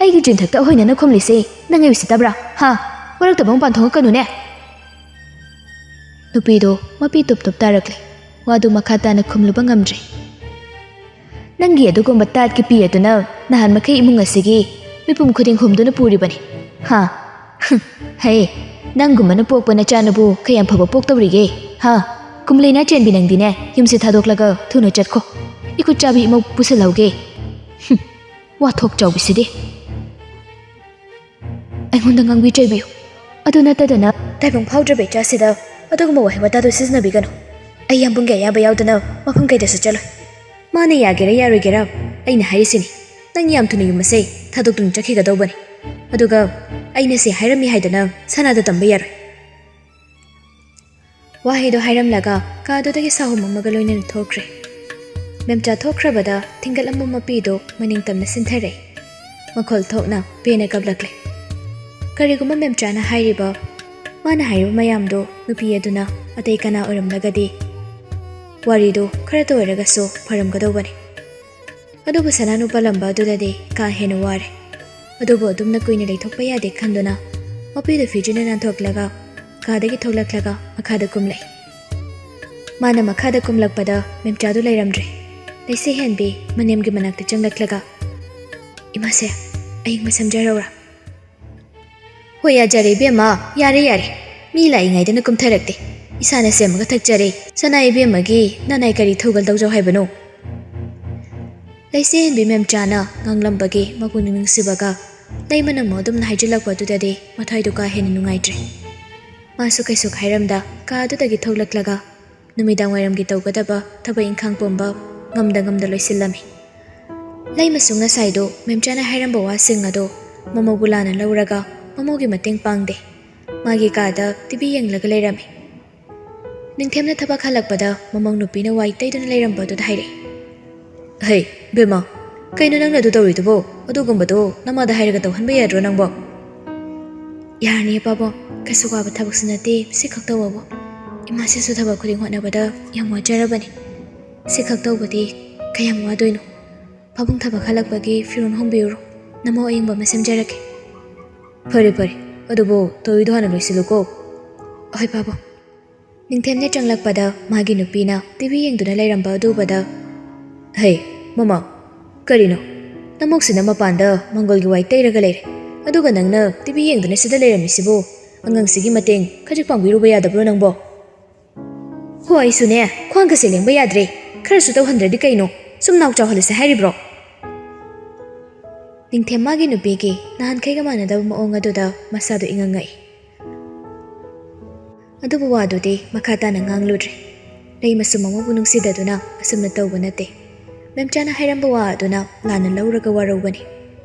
ꯑꯩꯒꯤ ꯆꯤꯟꯊꯛꯇ ꯑꯍꯣꯏꯅꯅ ꯈꯨꯝꯂꯤꯁꯦ ꯅꯪ ꯎꯁꯤꯠꯇꯕ꯭ꯔꯥ? ꯍꯥ? ꯋꯥꯔꯛꯇꯕ ꯃꯄꯥꯟ ꯊꯣꯛꯂꯛꯀꯅꯨꯅꯦ꯫" ꯅꯨꯄꯤꯗꯣ ꯃꯄꯤ ꯇꯨꯞ ꯇꯨꯞ ꯇꯥꯔꯛꯂꯦ꯫ ꯋꯥꯗꯨ ꯃꯈꯥ ꯇꯥꯅ ꯈꯨꯝꯂꯨꯕ ꯉꯝꯗ꯭ꯔꯦ꯫ ꯅꯪꯒꯤ ꯑꯗꯨꯒꯨꯝꯕ ꯇꯥꯠꯀꯤ ꯄꯤ ꯑꯗꯨꯅ ꯅꯍꯥꯟ ꯃꯈꯩ ꯏꯃꯨꯡ ꯑꯁꯤꯒꯤ ꯃꯤꯄꯨꯝ ꯈꯨꯗꯤꯡ ꯍꯨꯝꯗꯨꯅ ꯄꯨꯔꯤꯕꯅꯤ꯫ ꯍꯥ? ꯍꯨꯝ, ꯍꯦ, ꯅꯪꯒꯨꯝꯕꯅ ꯄꯣꯛꯄ ꯅꯆꯥꯅꯕꯨ ꯀꯌꯥꯝ ꯐꯕ ꯄꯣꯛꯇꯧꯔꯤꯒꯦ? ꯍꯥ? ꯀꯨꯝꯂꯩꯅꯥ ꯆꯦꯟꯕꯤ, ꯅꯪꯗꯤꯅꯦ, ꯌꯨꯝꯁꯦ ꯊꯥꯗꯣꯛꯂꯒ ꯊꯨꯅ ꯆꯠꯈꯣ꯫ ꯏꯈꯨꯠ ꯆꯥꯕꯤ ꯏꯃꯧ ꯄꯨꯁꯜꯍꯧꯒꯦ꯫ ꯍꯨꯝ, ꯋꯥꯊꯣꯛ ꯆꯥꯎꯕꯤꯁꯤꯗꯤ꯫ ꯑꯩꯉꯣꯟꯗ ꯉꯥꯡꯕꯤ ꯆꯩꯕꯤꯌꯨ꯫ ꯑꯗꯨ ꯅꯠꯇꯗꯅ ꯇꯥꯏꯕꯪ ꯐꯥꯎꯗ꯭ꯔꯕ ꯏꯆꯥꯁꯤꯗ ꯑꯗꯨꯒꯨꯝꯕ ꯋꯥꯍꯩ ꯋꯥꯇꯥꯗꯨ ꯁꯤꯖꯤꯟꯅꯕꯤꯒꯅꯨ꯫ ꯑꯩ ꯌꯥꯝꯕꯨꯡꯒꯤ ꯑꯌꯥꯕ ꯌꯥꯎꯗꯅ ꯃꯐꯝ ꯀꯩꯗꯁꯨ ꯆꯠꯂꯣꯏ꯫ ꯃꯥꯅ ꯌꯥꯒꯦꯔꯥ ꯌꯥꯔꯣꯏꯒꯦꯔꯥ, ꯑꯩꯅ ꯍꯥꯏꯔꯤꯁꯤꯅꯤ, ꯅꯪ ꯌꯥꯝ ꯊꯨꯅ ꯌꯨꯝ ꯑꯁꯦ ꯊꯥꯗꯣꯛꯇꯨꯅ ꯆꯠꯈꯤꯒꯗꯧꯕꯅꯤ꯫ ꯑꯗꯨꯒ ꯑꯩꯅ ꯁꯤ ꯍꯥꯏꯔꯝꯃꯤ ꯍꯥꯏꯗꯅ ꯁꯅꯥꯗ ꯇꯝꯕ ꯌꯥꯔꯣꯏ꯫ ꯋꯥꯍꯩꯗꯣ ꯍꯥꯏꯔꯝꯂꯒ ꯀꯥꯗꯨꯗꯒꯤ ꯁꯥꯍꯨꯝ ꯑꯃꯒ ꯂꯣꯏꯅꯅ ꯊꯣꯛꯈ꯭ꯔꯦ꯫ ꯃꯦꯝꯆꯥ ꯊꯣꯛꯈ꯭ꯔꯕꯗ ꯊꯤꯡꯒꯠꯂꯝꯕ ꯃꯄꯤꯗꯣ ꯃꯅꯤꯡ ꯇꯝꯅ ꯁꯤꯟꯊꯔꯛꯏ꯫ ꯃꯈꯣꯜ ꯊꯣꯛꯅ ꯄꯦꯟꯅ ꯀꯞꯂꯛꯂꯦ꯫ ꯀꯔꯤꯒꯨꯝꯕ ꯃꯦꯝꯆꯥꯅ ꯍꯥꯏꯔꯤꯕ, ꯃꯥꯅ ꯍꯥꯏꯔꯤꯕ ꯃꯌꯥꯝꯗꯣ ꯅꯨꯄꯤ ꯑꯗꯨꯅ ꯑꯇꯩ ꯀꯅꯥ ꯑꯣꯏꯔꯝꯂꯒꯗꯤ ꯋꯥꯔꯤꯗꯣ ꯈꯔꯇ ꯑꯣꯏꯔꯒꯁꯨ ꯐꯔꯝꯒꯗꯧꯕꯅꯤ꯫ ꯑꯗꯨꯕꯨ ꯁꯅꯥꯅꯨ ꯄꯜꯂꯝꯕ ꯑꯗꯨꯗꯗꯤ ꯀꯥ ꯍꯦꯟꯅ ꯋꯥꯔꯦ꯫ ꯑꯗꯨꯕꯨ ꯑꯗꯨꯝꯅ ꯀꯨꯏꯅ ꯂꯩꯊꯣꯛꯄ ꯌꯥꯗꯦ ꯈꯟꯗꯨꯅ ꯃꯄꯤꯗꯨ ꯐꯤꯖꯤꯟꯅ ꯅꯥꯟꯊꯣꯛꯂꯒ ꯀꯥꯗꯒꯤ ꯊꯣꯛꯂꯛꯂꯒ ꯃꯈꯥꯗ ꯀꯨꯝꯂꯛꯏ꯫ ꯃꯥꯅ ꯃꯈꯥꯗ ꯀꯨꯝꯂꯛꯄꯗ ꯃꯦꯝꯆꯥꯗꯨ ꯂꯩꯔꯝꯗ꯭ꯔꯦ꯫ ꯂꯩꯁꯦ ꯍꯦꯟꯕꯤ ꯃꯅꯦꯝꯒꯤ ꯃꯅꯥꯛꯇ ꯆꯪꯂꯛꯂꯒ, "ꯏꯃꯥꯁꯦ, ꯑꯌꯤꯡꯕ ꯁꯦꯝꯖꯔꯧꯔꯥ?" "ꯍꯣꯏ, ꯌꯥꯖꯔꯦ ꯏꯕꯦꯝꯃ, ꯌꯥꯔꯦ, ꯌꯥꯔꯦ꯫ ꯃꯤ ꯂꯥꯛꯏꯉꯩꯗꯅ ꯀꯨꯝꯊꯔꯛꯇꯦ꯫ ꯏꯁꯥꯅ ꯁꯦꯝꯃꯒ ꯊꯛꯆꯔꯦ꯫ ꯁꯅꯥ ꯏꯕꯦꯝꯃꯒꯤ ꯅꯅꯥꯏ ꯀꯔꯤ ꯊꯧꯒꯜ ꯇꯧꯖꯧ ꯍꯥꯏꯕꯅꯣ?" ꯂꯩꯁꯦ ꯍꯦꯟꯕꯤ ꯃꯦꯝꯆꯥꯅ ꯉꯥꯡꯂꯝꯕꯒꯤ ꯃꯄꯨꯛꯅꯤꯡ ꯅꯨꯡꯁꯤꯕꯒ ꯂꯩꯃꯅꯝ ꯑꯗꯨꯝꯅ ꯍꯥꯏꯖꯤꯜꯂꯛꯄ ꯑꯗꯨꯗꯗꯤ ꯃꯊ꯭ꯋꯥꯏꯗꯨ ꯀꯥ ꯍꯦꯟꯅ ꯅꯨꯡꯉꯥꯏꯇ꯭ꯔꯦ꯫ ꯃꯥꯁꯨ ꯀꯩꯁꯨ ꯍꯥꯏꯔꯝꯗ ꯀꯥ ꯑꯗꯨꯗꯒꯤ ꯊꯣꯛꯂꯛꯂꯒ ꯅꯨꯃꯤꯗꯥꯡ ꯋꯥꯏꯔꯝꯒꯤ ꯇꯧꯒꯗꯕ ꯊꯕꯛ ꯏꯪꯈꯥꯡ ꯄꯨꯝꯕ ꯉꯝꯗ ꯉꯝꯗ ꯂꯣꯏꯁꯤꯜꯂꯝꯃꯤ꯫ ꯂꯩꯃꯁꯨ ꯉꯁꯥꯏꯗꯣ ꯃꯦꯝꯆꯥꯅ ꯍꯥꯏꯔꯝꯕ ꯋꯥꯁꯤꯡ ꯑꯗꯣ ꯃꯃꯧ ꯒꯨꯂꯥꯅ ꯂꯧꯔꯒ ꯃꯃꯧꯒꯤ ꯃꯇꯦꯡ ꯄꯥꯡꯗꯦ꯫ ꯃꯥꯒꯤ ꯀꯥꯗ ꯇꯤꯚꯤ ꯌꯦꯡꯂꯒ ꯂꯩꯔꯝꯃꯤ꯫ ꯅꯤꯡꯊꯦꯝꯅ ꯊꯕꯛ ꯍꯜꯂꯛꯄꯗ ꯃꯃꯧ ꯅꯨꯄꯤꯅ ꯋꯥꯏ ꯇꯩꯗꯨꯅ ꯂꯩꯔꯝꯕ ꯑꯗꯨꯗ ꯍꯥꯏꯔꯛꯏ, "ꯍꯩ, ꯕꯦꯝꯃ, ꯀꯩꯅꯣ ꯅꯪꯅ ꯑꯗꯨ ꯇꯧꯔꯤꯗꯨꯕꯣ? ꯑꯗꯨꯒꯨꯝꯕꯗꯣ ꯅꯃꯥꯗ ꯍꯥꯏꯔꯒ ꯇꯧꯍꯟꯕ ꯌꯥꯗ꯭ꯔꯣ ꯅꯪꯕꯣ?" "ꯌꯥꯔꯅꯤ ꯄꯥꯕꯨꯡ, ꯀꯩꯁꯨ ꯋꯥꯕ ꯊꯕꯛꯁꯨ ꯅꯠꯇꯦ ꯁꯤ ꯈꯛ ꯇꯧꯕꯕꯨ꯫ ꯏꯃꯥꯁꯤꯁꯨ ꯊꯕꯛ ꯈꯨꯗꯤꯡ ꯍꯣꯠꯅꯕꯗ ꯌꯥꯝ ꯋꯥꯖꯔꯕꯅꯤ꯫ ꯁꯤ ꯈꯛ ꯇꯧꯕꯗꯤ ꯀꯌꯥꯝ ꯋꯥꯗꯣꯏꯅꯣ? ꯄꯥꯕꯨꯡ ꯊꯕꯛ ꯍꯜꯂꯛꯄꯒꯤ ꯐꯤꯔꯣꯜ ꯍꯣꯡꯕꯤꯔꯨꯔꯣ, ꯅꯃꯧ ꯑꯌꯤꯡꯕ ꯑꯃ ꯁꯦꯝꯖꯔꯛꯀꯦ꯫" "ꯐꯔꯦ, ꯐꯔꯦ, ꯑꯗꯨꯕꯨ ꯇꯧꯔꯤꯗꯣ ꯍꯥꯟꯅ ꯂꯣꯏꯁꯤꯜꯂꯨꯀꯣ꯫" "ꯍꯣꯏ ꯄꯥꯕꯨꯡ꯫" ꯅꯤꯡꯊꯦꯝꯅ ꯆꯪꯂꯛꯄꯗ ꯃꯥꯒꯤ ꯅꯨꯄꯤꯅ ꯇꯤꯚꯤ ꯌꯦꯡꯗꯨꯅ ꯂꯩꯔꯝꯕ ꯑꯗꯨ ꯎꯕꯗ, "ꯍꯩ, "ꯃꯃꯥ, ꯀꯔꯤꯅꯣ? ꯅꯃꯧꯁꯤꯅ ꯃꯄꯥꯟꯗ ꯃꯪꯒꯣꯜꯒꯤ ꯋꯥꯏ ꯇꯩꯔꯒ ꯂꯩꯔꯦ, ꯑꯗꯨꯒ ꯅꯪꯅ ꯇꯤꯚꯤ ꯌꯦꯡꯗꯨꯅ ꯁꯤꯗ ꯂꯩꯔꯝꯃꯤꯁꯤꯕꯨ? ꯑꯉꯥꯡꯁꯤꯒꯤ ꯃꯇꯦꯡ ꯈꯖꯤꯛ ꯄꯥꯡꯕꯤꯔꯨꯕ ꯌꯥꯗꯕ꯭ꯔꯣ ꯅꯪꯕꯣ?" "ꯍꯣ, ꯑꯩꯁꯨꯅꯦ, ꯈ꯭ꯋꯥꯡꯒꯁꯦ ꯂꯦꯡꯕ ꯌꯥꯗ꯭ꯔꯦ꯫ ꯈꯔꯁꯨ ꯇꯧꯍꯟꯗ꯭ꯔꯗꯤ ꯀꯩꯅꯣ? ꯁꯨꯝ ꯅꯥꯎ ꯆꯥꯎꯍꯜꯂꯁꯦ ꯍꯥꯏꯔꯤꯕ꯭ꯔꯣ?" ꯅꯤꯡꯊꯦꯝ ꯃꯥꯒꯤ ꯅꯨꯄꯤꯒꯤ ꯅꯍꯥꯟꯈꯩꯒ ꯃꯥꯟꯅꯗꯕ ꯃꯑꯣꯡ ꯑꯗꯨꯗ ꯃꯁꯥꯗꯣ ꯏꯉꯛ ꯉꯛꯏ꯫ ꯑꯗꯨꯕꯨ ꯋꯥꯗꯨꯗꯤ ꯃꯈꯥ ꯇꯥꯅ ꯉꯥꯡꯂꯨꯗ꯭ꯔꯦ꯫ ꯂꯩ ꯃꯁꯨꯝ ꯑꯃꯕꯨ ꯅꯨꯡꯁꯤꯗꯗꯨꯅ ꯑꯁꯨꯝꯅ ꯇꯧꯕ ꯅꯠꯇꯦ꯫ ꯃꯦꯝꯆꯥꯅ ꯍꯥꯏꯔꯝꯕ ꯋꯥ ꯑꯗꯨꯅ ꯂꯥꯟꯅ ꯂꯧꯔꯒ ꯋꯥꯔꯧꯕꯅꯤ꯫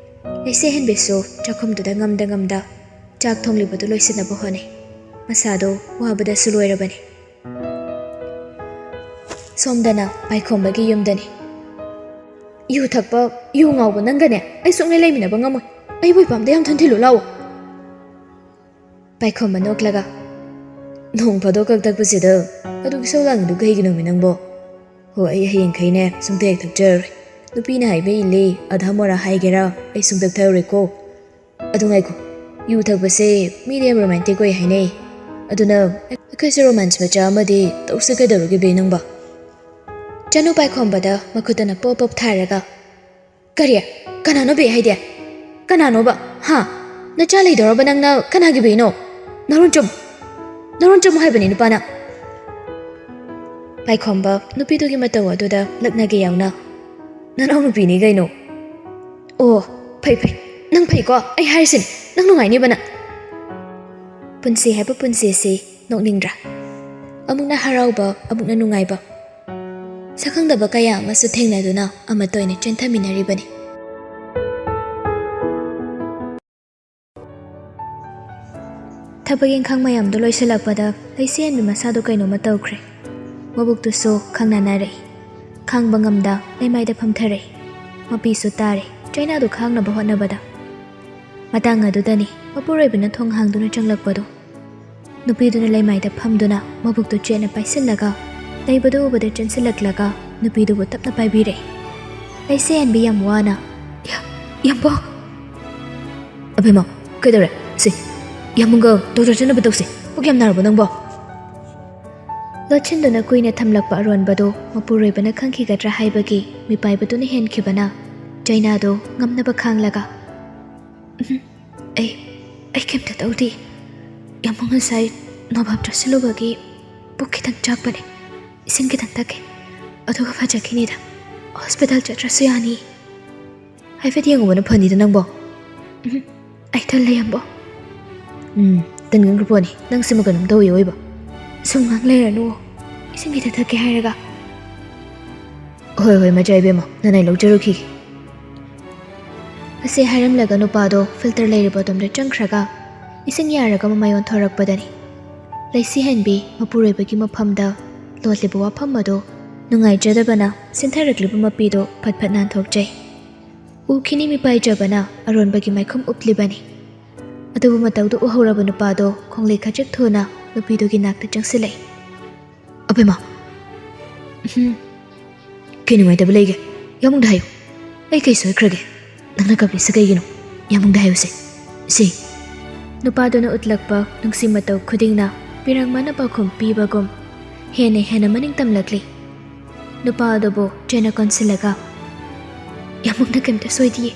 ꯂꯩꯁꯦ ꯍꯦꯟꯕꯤꯁꯨ ꯆꯥꯛꯈꯨꯝꯗꯨꯗ ꯉꯝꯗ ꯉꯝꯗ ꯆꯥꯛ ꯊꯣꯡꯂꯤꯕꯗꯨ ꯂꯣꯏꯁꯤꯟꯅꯕ ꯍꯣꯠꯅꯩ꯫ ꯃꯁꯥꯗꯣ ꯋꯥꯕꯗꯁꯨ ꯂꯣꯏꯔꯕꯅꯤ꯫ ꯁꯣꯝꯗꯅ ꯄꯥꯏꯈꯣꯝꯕꯒꯤ ꯌꯨꯝꯗꯅꯤ꯫ "ꯌꯨ ꯊꯛꯄ, ꯌꯨ ꯉꯥꯎꯕ ꯅꯪꯒꯅꯦ ꯑꯩ ꯁꯨꯡꯂꯩ ꯂꯩꯃꯤꯟꯅꯕ ꯉꯝꯃꯣꯏ꯫ ꯑꯩꯕꯨ ꯏꯄꯥꯝꯗ ꯌꯥꯝ ꯊꯟꯊꯤꯜꯂꯨ ꯂꯥꯛꯑꯣ꯫" ꯄꯥꯏꯈꯣꯝꯕ ꯅꯣꯛꯂꯒ, "ꯅꯣꯡ ꯐꯥꯗꯣꯛ ꯈꯛ ꯊꯛꯄꯁꯤꯗ ꯑꯗꯨꯒꯤ ꯁꯧ ꯂꯥꯡꯉꯤꯗꯨ ꯀꯩꯒꯤꯅꯣꯃꯤ ꯅꯪꯕꯣ? ꯍꯣ, ꯑꯩ ꯍꯌꯦꯡꯈꯩꯅꯦ ꯁꯨꯡꯊꯛ ꯍꯦꯛ ꯊꯛꯆꯔꯔꯣꯏ꯫ ꯅꯨꯄꯤꯅ ꯍꯥꯏꯕ ꯏꯜꯂꯤ, ꯑꯙꯥ ꯃꯣꯔꯥ ꯍꯥꯏꯒꯦꯔꯥ, ꯑꯩ ꯁꯨꯡꯊꯛ ꯊꯛꯑꯔꯣꯏꯀꯣ꯫ ꯑꯗꯨ ꯉꯥꯏꯈꯣ, ꯌꯨ ꯊꯛꯄꯁꯦ ꯃꯤꯗꯤ ꯌꯥꯝ ꯔꯣꯃꯥꯟꯇꯤꯛ ꯑꯣꯏ ꯍꯥꯏꯅꯩ꯫ ꯑꯗꯨꯅ ꯑꯩꯈꯣꯏꯁꯨ ꯔꯣꯃꯥꯟꯁ ꯃꯆꯥ ꯑꯃꯗꯤ ꯇꯧꯁꯦ ꯀꯩꯗꯧꯔꯒꯦ ꯕꯦ ꯅꯪꯕꯣ?" ꯆꯅꯨ ꯄꯥꯏꯈꯣꯝꯕꯗ ꯃꯈꯨꯠꯇꯅ ꯄꯣꯞ ꯄꯣꯞ ꯊꯥꯔꯒ, "ꯀꯔꯤ? ꯀꯅꯥꯅꯣ ꯕꯦ ꯍꯥꯏꯗꯤ? ꯀꯅꯥꯅꯣꯕ? ꯍꯥ? ꯅꯆꯥ ꯂꯩꯗꯧꯔꯕ ꯅꯪꯅ ꯀꯅꯥꯒꯤ ꯕꯦꯅꯣ? ꯅꯔꯣꯟ ꯆꯨꯝ! ꯅꯔꯣꯟ ꯆꯨꯝ ꯍꯥꯏꯕꯅꯤ ꯅꯨꯄꯥꯅ!" ꯄꯥꯏꯈꯣꯝꯕ ꯅꯨꯄꯤꯗꯨꯒꯤ ꯃꯇꯧ ꯑꯗꯨꯗ ꯂꯛꯅꯒꯦ ꯌꯥꯎꯅ, "ꯅꯅꯥꯎ ꯅꯨꯄꯤꯅꯤ ꯀꯩꯅꯣ!" "ꯑꯣ, ꯐꯩ ꯐꯩ, ꯅꯪ ꯐꯩꯀꯣ, ꯑꯩ ꯍꯥꯏꯔꯤꯁꯤꯅꯤ, ꯅꯪ ꯅꯨꯡꯉꯥꯏꯅꯤꯕ ꯅꯪ!" ꯄꯨꯟꯁꯤ ꯍꯥꯏꯕ ꯄꯨꯟꯁꯤꯁꯤ ꯅꯣꯛꯅꯤꯡꯗ꯭ꯔꯥ? ꯑꯃꯨꯛꯅ ꯍꯔꯥꯎꯕ, ꯑꯃꯨꯛꯅ ꯅꯨꯡꯉꯥꯏꯕ, ꯁꯛꯈꯪꯗꯕ ꯀꯌꯥ ꯑꯃꯁꯨ ꯊꯦꯡꯅꯗꯨꯅ ꯑꯃꯠꯇ ꯑꯣꯏꯅ ꯆꯦꯟꯊꯃꯤꯟꯅꯔꯤꯕꯅꯤ꯫ ꯊꯕꯛ ꯏꯪꯈꯥꯡ ꯃꯌꯥꯝꯗꯣ ꯂꯣꯏꯁꯤꯜꯂꯛꯄꯗ ꯂꯩꯁꯦꯟꯕꯤ ꯃꯁꯥꯗꯣ ꯀꯩꯅꯣꯝꯃ ꯇꯧꯈ꯭ꯔꯦ꯫ ꯃꯕꯨꯛꯇꯨꯁꯨ ꯈꯪꯅꯥꯟꯅꯔꯦ꯫ ꯈꯥꯡꯕ ꯉꯝꯗ ꯂꯩꯃꯥꯏꯗ ꯐꯝꯊꯔꯦ꯫ ꯃꯄꯤꯁꯨ ꯇꯥꯔꯦ꯫ ꯆꯩꯅꯥꯗꯨ ꯈꯥꯡꯅꯕ ꯍꯣꯠꯅꯕꯗ꯫ ꯃꯇꯥꯡ ꯑꯗꯨꯗꯅꯤ ꯃꯄꯨꯔꯣꯏꯕꯅ ꯊꯣꯡ ꯍꯥꯡꯗꯨꯅ ꯆꯪꯂꯛꯄꯗꯣ꯫ ꯅꯨꯄꯤꯗꯨꯅ ꯂꯩꯃꯥꯏꯗ ꯐꯝꯗꯨꯅ ꯃꯕꯨꯛꯇꯨ ꯆꯦꯠꯅ ꯄꯥꯏꯁꯤꯜꯂꯒ ꯂꯩꯕꯗꯨ ꯎꯕꯗ ꯆꯦꯟꯁꯤꯜꯂꯛꯂꯒ ꯅꯨꯄꯤꯗꯨꯕꯨ ꯇꯞꯅ ꯄꯥꯏꯕꯤꯔꯦ꯫ ꯂꯩꯁꯦꯟꯕꯤ ꯌꯥꯝ ꯋꯥꯅ, "ꯌꯥ-, ꯌꯥꯝꯕꯣ!" "ꯑꯕꯦꯝꯃ, ꯀꯩꯗꯧꯔꯦ? ꯁꯤ, ꯌꯥꯝꯕꯨꯡꯒ ꯗꯣꯛꯇꯔ ꯆꯠꯅꯕ ꯇꯧꯁꯤ꯫ ꯄꯨꯛ ꯌꯥꯝ ꯅꯥꯔꯕꯣ ꯅꯪꯕꯣ?" ꯂꯣꯠꯁꯤꯟꯗꯨꯅ ꯀꯨꯏꯅ ꯊꯝꯂꯛꯄ ꯑꯔꯣꯟꯕꯗꯨ ꯃꯄꯨꯔꯣꯏꯕꯅ ꯈꯪꯈꯤꯒꯗ꯭ꯔꯥ ꯍꯥꯏꯕꯒꯤ ꯃꯤꯄꯥꯏꯕꯗꯨꯅ ꯍꯦꯟꯈꯤꯕꯅ ꯆꯩꯅꯥꯗꯨ ꯉꯝꯅꯕ ꯈꯥꯡꯂꯒ, "ꯎꯝ, ꯑꯩ, ꯑꯩ ꯀꯩꯝꯇ ꯇꯧꯗꯦ꯫ ꯌꯥꯝꯕꯨꯡ ꯉꯁꯥꯏ ꯅꯣꯕꯥꯞ ꯆꯥꯁꯤꯜꯂꯨꯕꯒꯤ ꯄꯨꯛ ꯈꯤꯇꯪ ꯆꯥꯛꯄꯅꯦ꯫ ꯏꯁꯤꯡ ꯈꯤꯇꯪ ꯊꯛꯀꯦ꯫ ꯑꯗꯨꯒ ꯐꯖꯈꯤꯅꯤꯗ꯫ ꯍꯣꯁꯄꯤꯇꯥꯜ ꯆꯠꯇ꯭ꯔꯁꯨ ꯌꯥꯅꯤ꯫ ꯍꯥꯏꯐꯦꯠ ꯌꯦꯡꯉꯨꯕꯅ ꯐꯅꯤꯗ ꯅꯪꯕꯣ꯫" "ꯎꯝ, ꯑꯩ ꯇꯜꯂꯦ, ꯌꯥꯝꯕꯣ꯫" "ꯎꯝ, ꯇꯟꯒꯟꯈ꯭ꯔ ꯄꯣꯠꯅꯤ꯫ ꯅꯪꯁꯤꯃ ꯀꯩꯅꯣꯝ ꯇꯧꯏ ꯑꯣꯏꯕ꯫" "ꯁꯨꯝ ꯉꯥꯡ ꯂꯩꯔꯅꯨ꯫ ꯏꯁꯤꯡ ꯈꯤꯇ ꯊꯛꯀꯦ ꯍꯥꯏꯔꯒ꯫" "ꯍꯣꯏ, ꯍꯣꯏ, ꯃꯆꯥ ꯏꯕꯦꯝꯃ, ꯅꯅꯥꯏ ꯂꯧꯖꯔꯨꯈꯤꯒꯦ꯫" ꯑꯁꯤ ꯍꯥꯏꯔꯝꯂꯒ ꯅꯨꯄꯥꯗꯣ ꯐꯤꯜꯇꯔ ꯂꯩꯔꯤꯕ ꯑꯗꯣꯝꯗ ꯆꯪꯈ꯭ꯔꯒ ꯏꯁꯤꯡ ꯌꯥꯔꯒ ꯃꯃꯥꯏ ꯑꯣꯟꯊꯣꯔꯛꯄꯗꯅꯤ ꯂꯩꯁꯤ ꯍꯦꯟꯕꯤ ꯃꯄꯨꯔꯣꯏꯕꯒꯤ ꯃꯐꯝꯗ ꯂꯣꯠꯂꯤꯕ ꯋꯥꯐꯝ ꯑꯗꯨ ꯅꯨꯡꯉꯥꯏꯖꯗꯕꯅ ꯁꯤꯟꯊꯔꯛꯂꯤꯕ ꯃꯄꯤꯗꯨ ꯐꯠ ꯐꯠ ꯅꯥꯟꯊꯣꯛꯆꯩ꯫ ꯎꯈꯤꯅꯤ ꯃꯤꯄꯥꯏꯖꯕꯅ ꯑꯔꯣꯟꯕꯒꯤ ꯃꯥꯏꯈꯨꯝ ꯎꯞꯂꯤꯕꯅꯤ꯫ ꯑꯗꯨꯕꯨ ꯃꯇꯧꯗꯨ ꯎꯍꯧꯔꯕ ꯅꯨꯄꯥꯗꯣ ꯈꯣꯡꯂꯩ ꯈꯖꯤꯛ ꯊꯨꯅ ꯅꯨꯄꯤꯗꯨꯒꯤ ꯅꯥꯛꯇ ꯆꯪꯁꯤꯜꯂꯛꯏ꯫ "ꯑꯕꯦꯝꯃ꯫" "ꯎꯝ, ꯀꯩ ꯅꯨꯡꯉꯥꯏꯇꯕ ꯂꯩꯒꯦ? ꯌꯥꯃꯨꯡꯗ ꯍꯥꯏꯌꯨ꯫ ꯑꯩ ꯀꯩ ꯁꯣꯏꯈ꯭ꯔꯒꯦ? ꯅꯪꯅ ꯀꯞꯂꯤꯁꯦ ꯀꯩꯒꯤꯅꯣ? ꯌꯥꯃꯨꯡꯗ ꯍꯥꯏꯌꯨꯁꯦ꯫" "ꯁꯤ꯫" ꯅꯨꯄꯥꯗꯨꯅ ꯎꯠꯂꯛꯄ ꯅꯨꯡꯁꯤ ꯃꯇꯧ ꯈꯨꯗꯤꯡꯅ ꯄꯤꯔꯥꯡ ꯃꯥꯅ ꯄꯥꯎꯈꯨꯝ ꯄꯤꯕꯒꯨꯝ ꯍꯦꯟꯅ ꯍꯦꯟꯅ ꯃꯅꯤꯡ ꯇꯝꯂꯛꯂꯤ꯫ ꯅꯨꯄꯥ ꯑꯗꯨꯕꯨ ꯆꯦꯟꯅ ꯀꯣꯟꯁꯤꯜꯂꯒ, "ꯌꯥꯃꯨꯡꯗ ꯀꯩꯝꯇ ꯁꯣꯏꯗꯤꯌꯦ꯫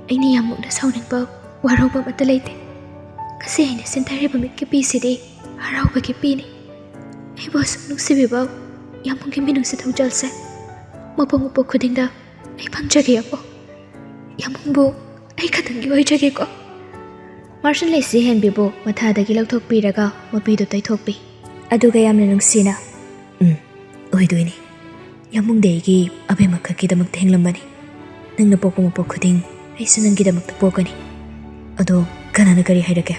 ꯑꯩꯅ ꯌꯥꯃꯨꯡꯗ ꯁꯥꯎꯅꯤꯡꯕ ꯋꯥꯔꯧꯕ ꯑꯃꯠꯇ ꯂꯩꯇꯦ꯫ ꯉꯁꯤ ꯑꯩꯅ ꯁꯤꯟꯊꯔꯤꯕ ꯃꯤꯠꯀꯤ ꯄꯤꯁꯤꯗꯤ ꯍꯔꯥꯎꯕꯒꯤ ꯄꯤꯅꯤ꯫ ꯑꯩꯕꯨ ꯑꯁꯨꯛ ꯅꯨꯡꯁꯤꯕꯤꯕ ꯌꯥꯃꯨꯡꯒꯤ ꯃꯤꯅꯨꯡꯁꯤ ꯊꯧꯖꯥꯜꯁꯦ ꯃꯄꯣꯛ ꯃꯄꯣꯛ ꯈꯨꯗꯤꯡꯗ ꯑꯩ ꯐꯪꯖꯒꯦ ꯌꯥꯃꯨꯡ꯫ ꯌꯥꯃꯨꯡꯕꯨ ꯑꯩ ꯈꯛꯇꯪꯒꯤ ꯑꯣꯏꯖꯒꯦꯀꯣ꯫" ꯃꯥꯔꯁꯟ ꯂꯩꯁꯤ ꯍꯦꯟꯕꯤꯕꯨ ꯃꯊꯥꯗꯒꯤ ꯂꯧꯊꯣꯛꯄꯤꯔꯒ ꯃꯄꯤꯗꯨ ꯇꯩꯊꯣꯛꯄꯤ꯫ ꯑꯗꯨꯒ ꯌꯥꯝꯅ ꯅꯨꯡꯁꯤꯅ, "ꯎꯝ, ꯑꯣꯏꯗꯣꯏꯅꯤ꯫ ꯌꯥꯃꯨꯡꯗꯤ ꯑꯩꯒꯤ ꯑꯕꯦꯝꯃ ꯈꯛꯀꯤꯗꯃꯛꯇ ꯍꯤꯡꯂꯝꯕꯅꯤ꯫ ꯅꯪꯅ ꯄꯣꯛꯄ ꯃꯄꯣꯛ ꯈꯨꯗꯤꯡ ꯑꯩꯁꯨ ꯅꯪꯒꯤꯗꯃꯛꯇ ꯄꯣꯛꯀꯅꯤ꯫ ꯑꯗꯣ ꯀꯅꯥꯅ ꯀꯔꯤ ꯍꯥꯏꯔꯛꯀꯦ?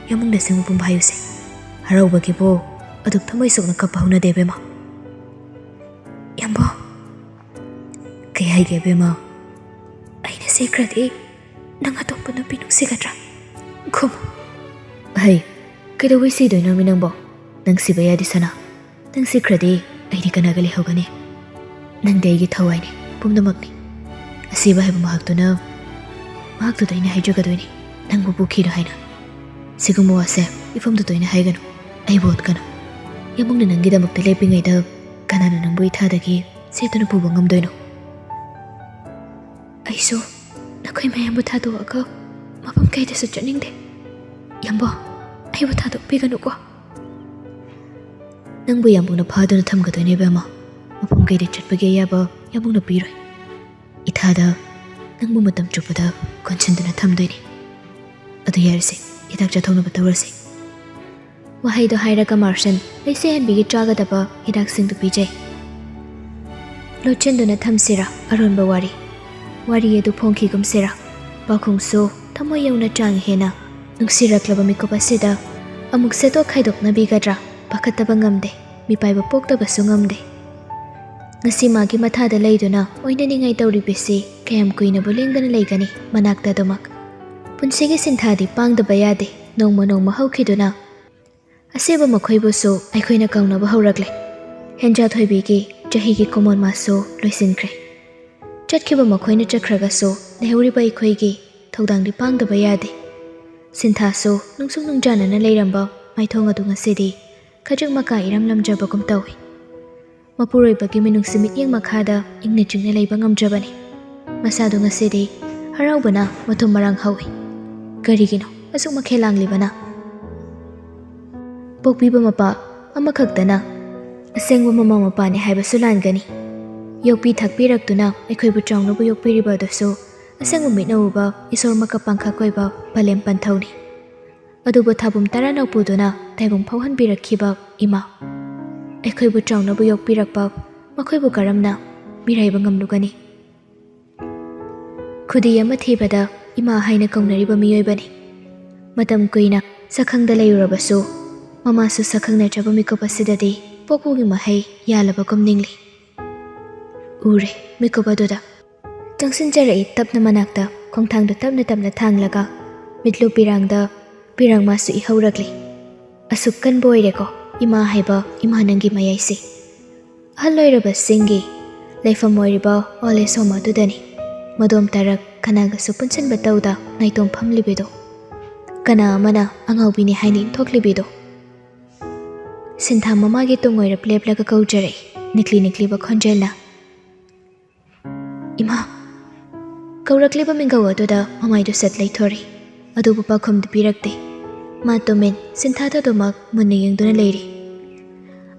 ꯌꯥꯃꯨꯡꯗ ꯑꯁꯦꯡꯕ ꯄꯨꯝꯕ ꯍꯥꯏꯌꯨꯁꯦ꯫ ꯍꯔꯥꯎꯕꯒꯤꯕꯨ ꯑꯗꯨꯛ ꯊꯃꯣꯏ ꯁꯣꯛꯅ ꯀꯞꯄ ꯍꯧꯅꯗꯦ, ꯑꯕꯦꯝꯃ꯫" "ꯌꯥꯝꯕꯣ꯫" "ꯀꯩ ꯍꯥꯏꯒꯦ, ꯑꯕꯦꯝꯃ?" "ꯑꯩꯅ ꯁꯤꯈ꯭ꯔꯗꯤ ꯅꯪ ꯑꯇꯣꯞꯄ ꯅꯨꯄꯤ ꯅꯨꯡꯁꯤꯒꯗ꯭ꯔꯥ? ꯈꯨꯝꯃꯨ꯫" "ꯍꯩ, ꯀꯩꯗꯧꯕꯩ ꯁꯤꯗꯣꯏꯅꯣꯃꯤ ꯅꯪꯕꯣ? ꯅꯪ ꯁꯤꯕ ꯌꯥꯗꯦ, ꯁꯅꯥ꯫ ꯅꯪ ꯁꯤꯈ꯭ꯔꯗꯤ ꯑꯩꯗꯤ ꯀꯅꯥꯒ ꯂꯩꯍꯧꯒꯅꯤ? ꯅꯪꯗꯤ ꯑꯩꯒꯤ ꯊꯋꯥꯏꯅꯤ, ꯄꯨꯝꯅꯃꯛꯅꯤ꯫ ꯑꯁꯤꯕ ꯍꯥꯏꯕ ꯃꯍꯥꯛꯇꯨꯅ, ꯃꯍꯥꯛꯇꯨꯗ ꯑꯩꯅ ꯍꯥꯏꯖꯒꯗꯣꯏꯅꯤ, ꯅꯪꯕꯨ ꯄꯨꯈꯤꯅꯨ ꯍꯥꯏꯅ꯫ ꯁꯤꯒꯨꯝꯕ ꯋꯥꯁꯦ ꯏꯐꯝꯗꯨꯗ ꯑꯩꯅ ꯍꯥꯏꯒꯅꯨ, ꯑꯩꯕꯨ ꯑꯣꯠꯀꯅꯨ꯫ ꯏꯃꯨꯡꯅ ꯅꯪꯒꯤꯗꯃꯛꯇ ꯂꯦꯞꯄꯤꯉꯩꯗ ꯀꯅꯥꯅ ꯅꯪꯕꯨ ꯏꯊꯥꯗꯒꯤ ꯁꯦꯠꯇꯨꯅ ꯄꯨꯕ ꯉꯝꯗꯣꯏꯅꯣ? ꯑꯩꯁꯨ ꯅꯈꯣꯏ ꯃꯌꯥꯝꯕꯨ ꯊꯥꯗꯣꯛꯑꯒ ꯃꯐꯝ ꯀꯩꯗꯁꯨ ꯆꯠꯅꯤꯡꯗꯦ꯫ ꯌꯥꯝꯕꯣ, ꯑꯩꯕꯨ ꯊꯥꯗꯣꯛꯄꯤꯒꯅꯨꯀꯣ꯫ ꯅꯪꯕꯨ ꯌꯥꯝꯕꯨꯡꯅ ꯐꯥꯗꯨꯅ ꯊꯝꯒꯗꯣꯏꯅꯦ, ꯏꯕꯦꯝꯃ꯫ ꯃꯐꯝ ꯀꯩꯗ ꯆꯠꯄꯒꯤ ꯑꯌꯥꯕ ꯌꯥꯝꯕꯨꯡꯅ ꯄꯤꯔꯣꯏ꯫ ꯏꯊꯥꯗ ꯅꯪꯕꯨ ꯃꯇꯝ ꯆꯨꯞꯄꯗ ꯀꯣꯟꯁꯤꯟꯗꯨꯅ ꯊꯝꯗꯣꯏꯅꯦ꯫ ꯑꯗꯨ ꯌꯥꯔꯁꯦ, ꯍꯤꯗꯥꯛ ꯆꯥꯊꯣꯛꯅꯕ ꯇꯧꯔꯁꯦ꯫ ꯋꯥꯍꯩꯗꯣ ꯍꯥꯏꯔꯒ ꯃꯥꯔꯁꯟ ꯂꯩꯁꯦ ꯍꯦꯟꯕꯤꯒꯤ ꯆꯥꯒꯗꯕ ꯍꯤꯗꯥꯛꯁꯤꯡꯗꯨ ꯄꯤꯖꯩ꯫ ꯂꯣꯠꯁꯤꯟꯗꯨꯅ ꯊꯝꯁꯤꯔꯥ ꯑꯔꯣꯟꯕ ꯋꯥꯔꯤ? ꯋꯥꯔꯤ ꯑꯗꯨ ꯐꯣꯡꯈꯤꯒꯨꯝꯁꯤꯔꯥ? ꯄꯥꯎꯈꯨꯝꯁꯨ ꯊꯃꯣꯏ ꯌꯧꯅ ꯆꯥꯡ ꯍꯦꯟꯅ ꯅꯨꯡꯁꯤꯔꯛꯂꯕ ꯃꯤꯀꯨꯞ ꯑꯁꯤꯗ ꯑꯃꯨꯛ ꯁꯦꯠꯇꯣꯛ ꯈꯥꯏꯗꯣꯛꯅꯕꯤꯒꯗ꯭ꯔꯥ ꯄꯥꯈꯠꯇꯕ ꯉꯝꯗꯦ, ꯃꯤꯄꯥꯏꯕ ꯄꯣꯛꯇꯕꯁꯨ ꯉꯝꯗꯦ꯫ ꯉꯁꯤ ꯃꯥꯒꯤ ꯃꯊꯥꯗ ꯂꯩꯗꯨꯅ ꯑꯣꯏꯅꯅꯤꯡꯉꯥꯏ ꯇꯧꯔꯤꯕꯁꯤ ꯀꯌꯥꯝ ꯀꯨꯏꯅꯕꯨ ꯂꯦꯡꯗꯅ ꯂꯩꯒꯅꯤ ꯃꯅꯥꯛꯇ ꯑꯗꯨꯃꯛ? ꯄꯨꯟꯁꯤꯒꯤ ꯁꯤꯟꯊꯥꯗꯤ ꯄꯥꯡꯗꯕ ꯌꯥꯗꯦ, ꯅꯣꯡꯃ ꯅꯣꯡꯃ ꯍꯧꯈꯤꯗꯨꯅ꯫ ꯑꯁꯤꯕ ꯃꯈꯣꯏꯕꯨꯁꯨ ꯑꯩꯈꯣꯏꯅ ꯀꯥꯎꯅꯕ ꯍꯧꯔꯛꯂꯦ꯫ ꯍꯦꯟꯖꯥ ꯊꯣꯏꯕꯤꯒꯤ ꯆꯍꯤꯒꯤ ꯀꯣꯃꯣꯟ ꯃꯥꯁꯁꯨ ꯂꯣꯏꯁꯤꯟꯈ꯭ꯔꯦ꯫ ꯆꯠꯈꯤꯕ ꯃꯈꯣꯏꯅ ꯆꯠꯈ꯭ꯔꯒꯁꯨ ꯂꯩꯍꯧꯔꯤꯕ ꯑꯩꯈꯣꯏꯒꯤ ꯊꯧꯗꯥꯡꯗꯤ ꯄꯥꯡꯗꯕ ꯌꯥꯗꯦ꯫ ꯁꯤꯟꯊꯥꯁꯨ ꯅꯨꯡꯁꯨꯛ ꯅꯨꯡꯖꯥꯅꯅ ꯂꯩꯔꯝꯕ ꯃꯥꯏꯊꯣꯡ ꯑꯗꯨ ꯉꯁꯤꯗꯤ ꯈꯖꯤꯛ ꯃꯀꯥ ꯏꯔꯝ ꯂꯝꯖꯕꯒꯨꯝ ꯇꯧꯏ꯫ ꯃꯄꯨꯔꯣꯏꯕꯒꯤ ꯃꯤꯅꯨꯡꯁꯤ ꯃꯤꯠꯌꯦꯡ ꯃꯈꯥꯗ ꯏꯪꯅ ꯆꯤꯡꯅ ꯂꯩꯕ ꯉꯝꯗ꯭ꯔꯕꯅꯤ꯫ ꯃꯁꯥꯗꯨ ꯉꯁꯤꯗꯤ ꯍꯔꯥꯎꯕꯅ ꯃꯊꯨꯝ ꯃꯔꯥꯡ ꯍꯧꯏ꯫ ꯀꯔꯤꯒꯤꯅꯣ ꯑꯁꯨꯛ ꯃꯈꯦꯜ ꯂꯥꯡꯂꯤꯕꯅ? ꯄꯣꯛꯄꯤꯕ ꯃꯄꯥ ꯑꯃꯈꯛꯇꯅ ꯑꯁꯦꯡꯕ ꯃꯃꯥ ꯃꯄꯥꯅꯤ ꯍꯥꯏꯕꯁꯨ ꯂꯥꯟꯒꯅꯤ꯫ ꯌꯣꯛꯄꯤ ꯊꯥꯛꯄꯤꯔꯛꯇꯨꯅ ꯑꯩꯈꯣꯏꯕꯨ ꯆꯥꯎꯅꯕ ꯌꯣꯛꯄꯤꯔꯤꯕ ꯑꯗꯨꯁꯨ ꯑꯁꯦꯡꯕ ꯃꯤꯠꯅ ꯎꯕ ꯏꯁꯣꯔ ꯃꯀ ꯄꯥꯡꯈꯛ ꯑꯣꯏꯕ ꯄꯂꯦꯝ ꯄꯟꯊꯧꯅꯤ꯫ ꯑꯗꯨꯕꯨ ꯊꯥꯕꯨꯝ ꯇꯔꯥꯅ ꯄꯨꯗꯨꯅ ꯇꯥꯏꯕꯪ ꯐꯥꯎꯍꯟꯕꯤꯔꯛꯈꯤꯕ ꯏꯃꯥ, ꯑꯩꯈꯣꯏꯕꯨ ꯆꯥꯎꯅꯕ ꯌꯣꯛꯄꯤꯔꯛꯄ ꯃꯈꯣꯏꯕꯨ ꯀꯔꯝꯅ ꯃꯤꯔꯥꯏꯕ ꯉꯝꯂꯨꯒꯅꯤ? ꯈꯨꯗꯤ ꯑꯃ ꯊꯤꯕꯗ ꯏꯃꯥ ꯍꯥꯏꯅ ꯀꯧꯅꯔꯤꯕ ꯃꯤꯑꯣꯏꯕꯅꯤ꯫ ꯃꯇꯝ ꯀꯨꯏꯅ ꯁꯛꯈꯪꯗ ꯂꯩꯔꯨꯔꯕꯁꯨ, ꯃꯃꯥꯁꯨ ꯁꯛꯈꯪꯅꯗ꯭ꯔꯕ ꯃꯤꯀꯨꯞ ꯑꯁꯤꯗꯗꯤ ꯄꯣꯛꯄꯒꯤ ꯃꯍꯩ ꯌꯥꯜꯂꯕꯒꯨꯝ ꯅꯤꯡꯂꯤ꯫ ꯎꯔꯦ ꯃꯤꯀꯨꯞ ꯑꯗꯨꯗ꯫ ꯆꯪꯁꯤꯟꯖꯔꯛꯏ ꯇꯞꯅ ꯃꯅꯥꯛꯇ, ꯈꯣꯡꯊꯥꯡꯗꯨ ꯇꯞꯅ ꯇꯞꯅ ꯊꯥꯡꯂꯒ꯫ ꯃꯤꯠꯂꯨ ꯄꯤꯔꯥꯡꯗ ꯄꯤꯔꯥꯡ ꯃꯥꯁꯨ ꯏꯍꯧꯔꯛꯂꯤ꯫ ꯑꯁꯨꯛ ꯀꯟꯕ ꯑꯣꯏꯔꯦꯀꯣ ꯏꯃꯥ ꯍꯥꯏꯕ ꯏꯃꯥ ꯅꯪꯒꯤ ꯃꯌꯥꯏꯁꯦ꯫ ꯑꯍꯜ ꯑꯣꯏꯔꯕꯁꯤꯡꯒꯤ ꯂꯩꯐꯝ ꯑꯣꯏꯔꯤꯕ old age home ꯑꯗꯨꯗꯅꯤ ꯃꯗꯣꯝ ꯇꯔꯛ ꯀꯅꯥꯒꯁꯨ ꯄꯨꯟꯁꯤꯟꯕ ꯇꯧꯗ ꯅꯥꯏꯇꯣꯝ ꯐꯝꯂꯤꯕꯤꯗꯣ꯫ ꯀꯅꯥ ꯑꯃꯅ ꯑꯉꯥꯎꯕꯤꯅꯤ ꯍꯥꯏꯅ ꯏꯟꯊꯣꯛꯂꯤꯕꯤꯗꯣ꯫ ꯁꯤꯟꯊꯥ ꯃꯃꯥꯒꯤ ꯇꯨꯡ ꯑꯣꯏꯔꯞ ꯂꯦꯞꯂꯒ ꯀꯧꯖꯔꯦ, ꯅꯤꯛꯂꯤ ꯅꯤꯛꯂꯤꯕ ꯈꯣꯟꯖꯦꯜꯅ꯫ "ꯏꯃꯥ!" ꯀꯧꯔꯛꯂꯤꯕ ꯃꯤꯡꯒꯧ ꯑꯗꯨꯗ ꯃꯃꯥꯏꯗꯨ ꯁꯠ ꯂꯩꯊꯣꯔꯛꯏ, ꯑꯗꯨꯕꯨ ꯄꯥꯎꯈꯨꯝꯗꯤ ꯄꯤꯔꯛꯇꯦ꯫ ꯃꯥ ꯇꯨꯃꯤꯟ ꯁꯤꯟꯊꯥꯗ ꯑꯗꯨꯃꯛ ꯃꯨꯟꯅ ꯌꯦꯡꯗꯨꯅ ꯂꯩꯔꯤ꯫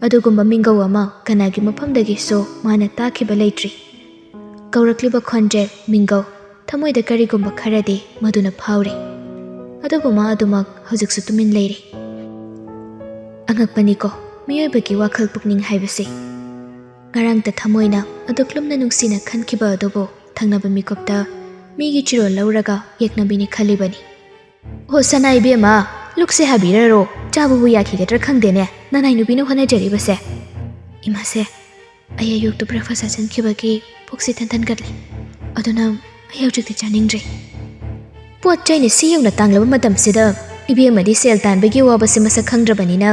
ꯑꯗꯨꯒꯨꯝꯕ ꯃꯤꯡꯒꯧ ꯑꯃ ꯀꯅꯥꯒꯤ ꯃꯐꯝꯗꯒꯤꯁꯨ ꯃꯥꯅ ꯇꯥꯈꯤꯕ ꯂꯩꯇ꯭ꯔꯤ꯫ ꯀꯧꯔꯛꯂꯤꯕ ꯈꯣꯟꯖꯦꯜ, ꯃꯤꯡꯒꯧ, ꯊꯃꯣꯏꯗ ꯀꯔꯤꯒꯨꯝꯕ ꯈꯔꯗꯤ ꯃꯗꯨꯅ ꯐꯥꯎꯔꯤ꯫ ꯑꯗꯨꯕꯨ ꯃꯥ ꯑꯗꯨꯃꯛ ꯍꯧꯖꯤꯛꯁꯨ ꯇꯨꯃꯤꯟ ꯂꯩꯔꯤ꯫ ꯑꯉꯛꯄꯅꯤꯀꯣ, ꯃꯤꯑꯣꯏꯕꯒꯤ ꯋꯥꯈꯜ ꯄꯨꯛꯅꯤꯡ ꯍꯥꯏꯕꯁꯤ꯫ ꯉꯔꯥꯡꯇ ꯊꯃꯣꯏꯅ ꯑꯗꯨꯛ ꯂꯨꯝꯅ ꯅꯨꯡꯁꯤꯅ ꯈꯟꯈꯤꯕ ꯑꯗꯨꯕꯨ ꯊꯪꯅꯕ ꯃꯤꯀꯨꯞꯇ ꯃꯤꯒꯤ ꯆꯤꯔꯣꯜ ꯂꯧꯔꯒ ꯌꯦꯛꯅꯕꯤꯅꯤ ꯈꯜꯂꯤꯕꯅꯤ꯫ "ꯑꯣ ꯁꯅꯥ ꯏꯕꯦꯝꯃ, ꯂꯨꯛꯁꯦ ꯍꯥꯕꯤꯔꯔꯣ, ꯆꯥꯕꯕꯨ ꯌꯥꯈꯤꯒꯗ꯭ꯔꯥ ꯈꯪꯗꯦꯅꯦ, ꯅꯅꯥꯏ ꯅꯨꯄꯤꯅ ꯍꯣꯠꯅꯖꯔꯤꯕꯁꯦ꯫" "ꯏꯃꯥꯁꯦ, ꯑꯩ ꯑꯌꯨꯛꯇ breakfast ꯆꯥꯁꯤꯟꯈꯤꯕꯒꯤ ꯄꯨꯛꯁꯦ ꯏꯊꯟ ꯊꯟꯒꯠꯂꯦ, ꯑꯗꯨꯅ ꯑꯩ ꯍꯧꯖꯤꯛꯇꯤ ꯆꯥꯅꯤꯡꯗ꯭ꯔꯦ꯫" ꯄꯣꯠ ꯆꯩꯅ ꯁꯤ ꯌꯧꯅ ꯇꯥꯡꯂꯕ ꯃꯇꯝꯁꯤꯗ ꯏꯕꯦꯝꯃꯗꯤ ꯁꯦꯜ ꯇꯥꯟꯕꯒꯤ ꯑꯋꯥꯕꯁꯦ ꯃꯁꯛ ꯈꯪꯗ꯭ꯔꯕꯅꯤꯅ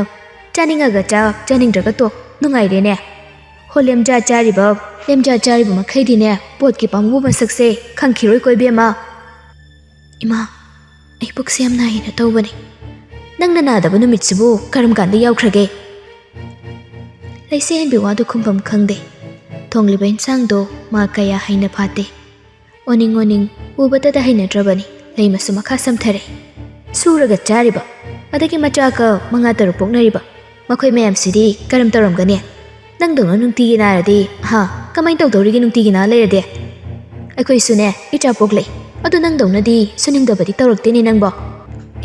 ꯆꯥꯅꯤꯡꯉꯒ ꯆꯥ, ꯆꯥꯅꯤꯡꯗ꯭ꯔꯒ ꯇꯣꯛ, ꯅꯨꯡꯉꯥꯏꯔꯦꯅꯦ꯫ ꯍꯣ ꯂꯦꯝꯖꯥ ꯆꯥꯔꯤꯕ, ꯂꯦꯝꯖꯥ ꯆꯥꯔꯤꯕ ꯃꯈꯩꯗꯤꯅꯦ ꯄꯣꯠꯀꯤ ꯄꯥꯝꯃꯨꯕ ꯃꯁꯛꯁꯦ ꯈꯪꯈꯤꯔꯣꯏꯀꯣ ꯏꯕꯦꯝꯃ꯫ "ꯏꯃꯥ, ꯑꯩ ꯄꯨꯛꯁꯦ ꯌꯥꯝ ꯅꯥꯏꯌꯦꯅ ꯇꯧꯕꯅꯦ꯫" "ꯅꯪꯅ ꯅꯥꯗꯕ ꯅꯨꯃꯤꯠꯁꯤꯕꯨ ꯀꯔꯝ ꯀꯥꯟꯗ ꯌꯥꯎꯈ꯭ꯔꯒꯦ?" ꯂꯩꯁꯦ ꯍꯦꯟꯕꯤ ꯋꯥꯗꯨ ꯈꯨꯝꯐꯝ ꯈꯪꯗꯦ꯫ ꯊꯣꯡꯂꯤꯕ ꯏꯟꯁꯥꯡꯗꯣ ꯃꯥ ꯀꯌꯥ ꯍꯩꯅ ꯐꯥꯠꯇꯦ꯫ ꯑꯣꯅꯤꯡ ꯑꯣꯅꯤꯡ ꯎꯕꯇꯗ ꯍꯩꯅꯗ꯭ꯔꯕꯅꯤ꯫ ꯂꯩꯃꯁꯨ ꯃꯈꯥ ꯁꯝꯊꯔꯦ꯫ "ꯁꯨꯔꯒ ꯆꯥꯔꯤꯕ, ꯑꯗꯒꯤ ꯃꯆꯥꯒ ꯃꯉꯥ ꯇꯔꯨꯛ ꯄꯣꯛꯅꯔꯤꯕ, ꯃꯈꯣꯏ ꯃꯌꯥꯝꯁꯤꯗꯤ ꯀꯔꯝ ꯇꯧꯔꯝꯒꯅꯤ? ꯅꯪꯗꯧꯅ ꯅꯨꯡꯇꯤꯒꯤ ꯅꯥꯔꯗꯤ, ꯍꯥ, ꯀꯃꯥꯏꯅ ꯇꯧꯗꯧꯔꯤꯒꯦ ꯅꯨꯡꯇꯤꯒꯤ ꯅꯥ ꯂꯩꯔꯗꯤ? ꯑꯩꯈꯣꯏꯁꯨꯅꯦ ꯏꯆꯥ ꯄꯣꯛꯂꯛꯏ, ꯑꯗꯨ ꯅꯪꯗꯧꯅꯗꯤ ꯁꯨꯅꯤꯡꯗꯕꯗꯤ ꯇꯧꯔꯛꯇꯦꯅꯦ ꯅꯪꯕꯣ꯫"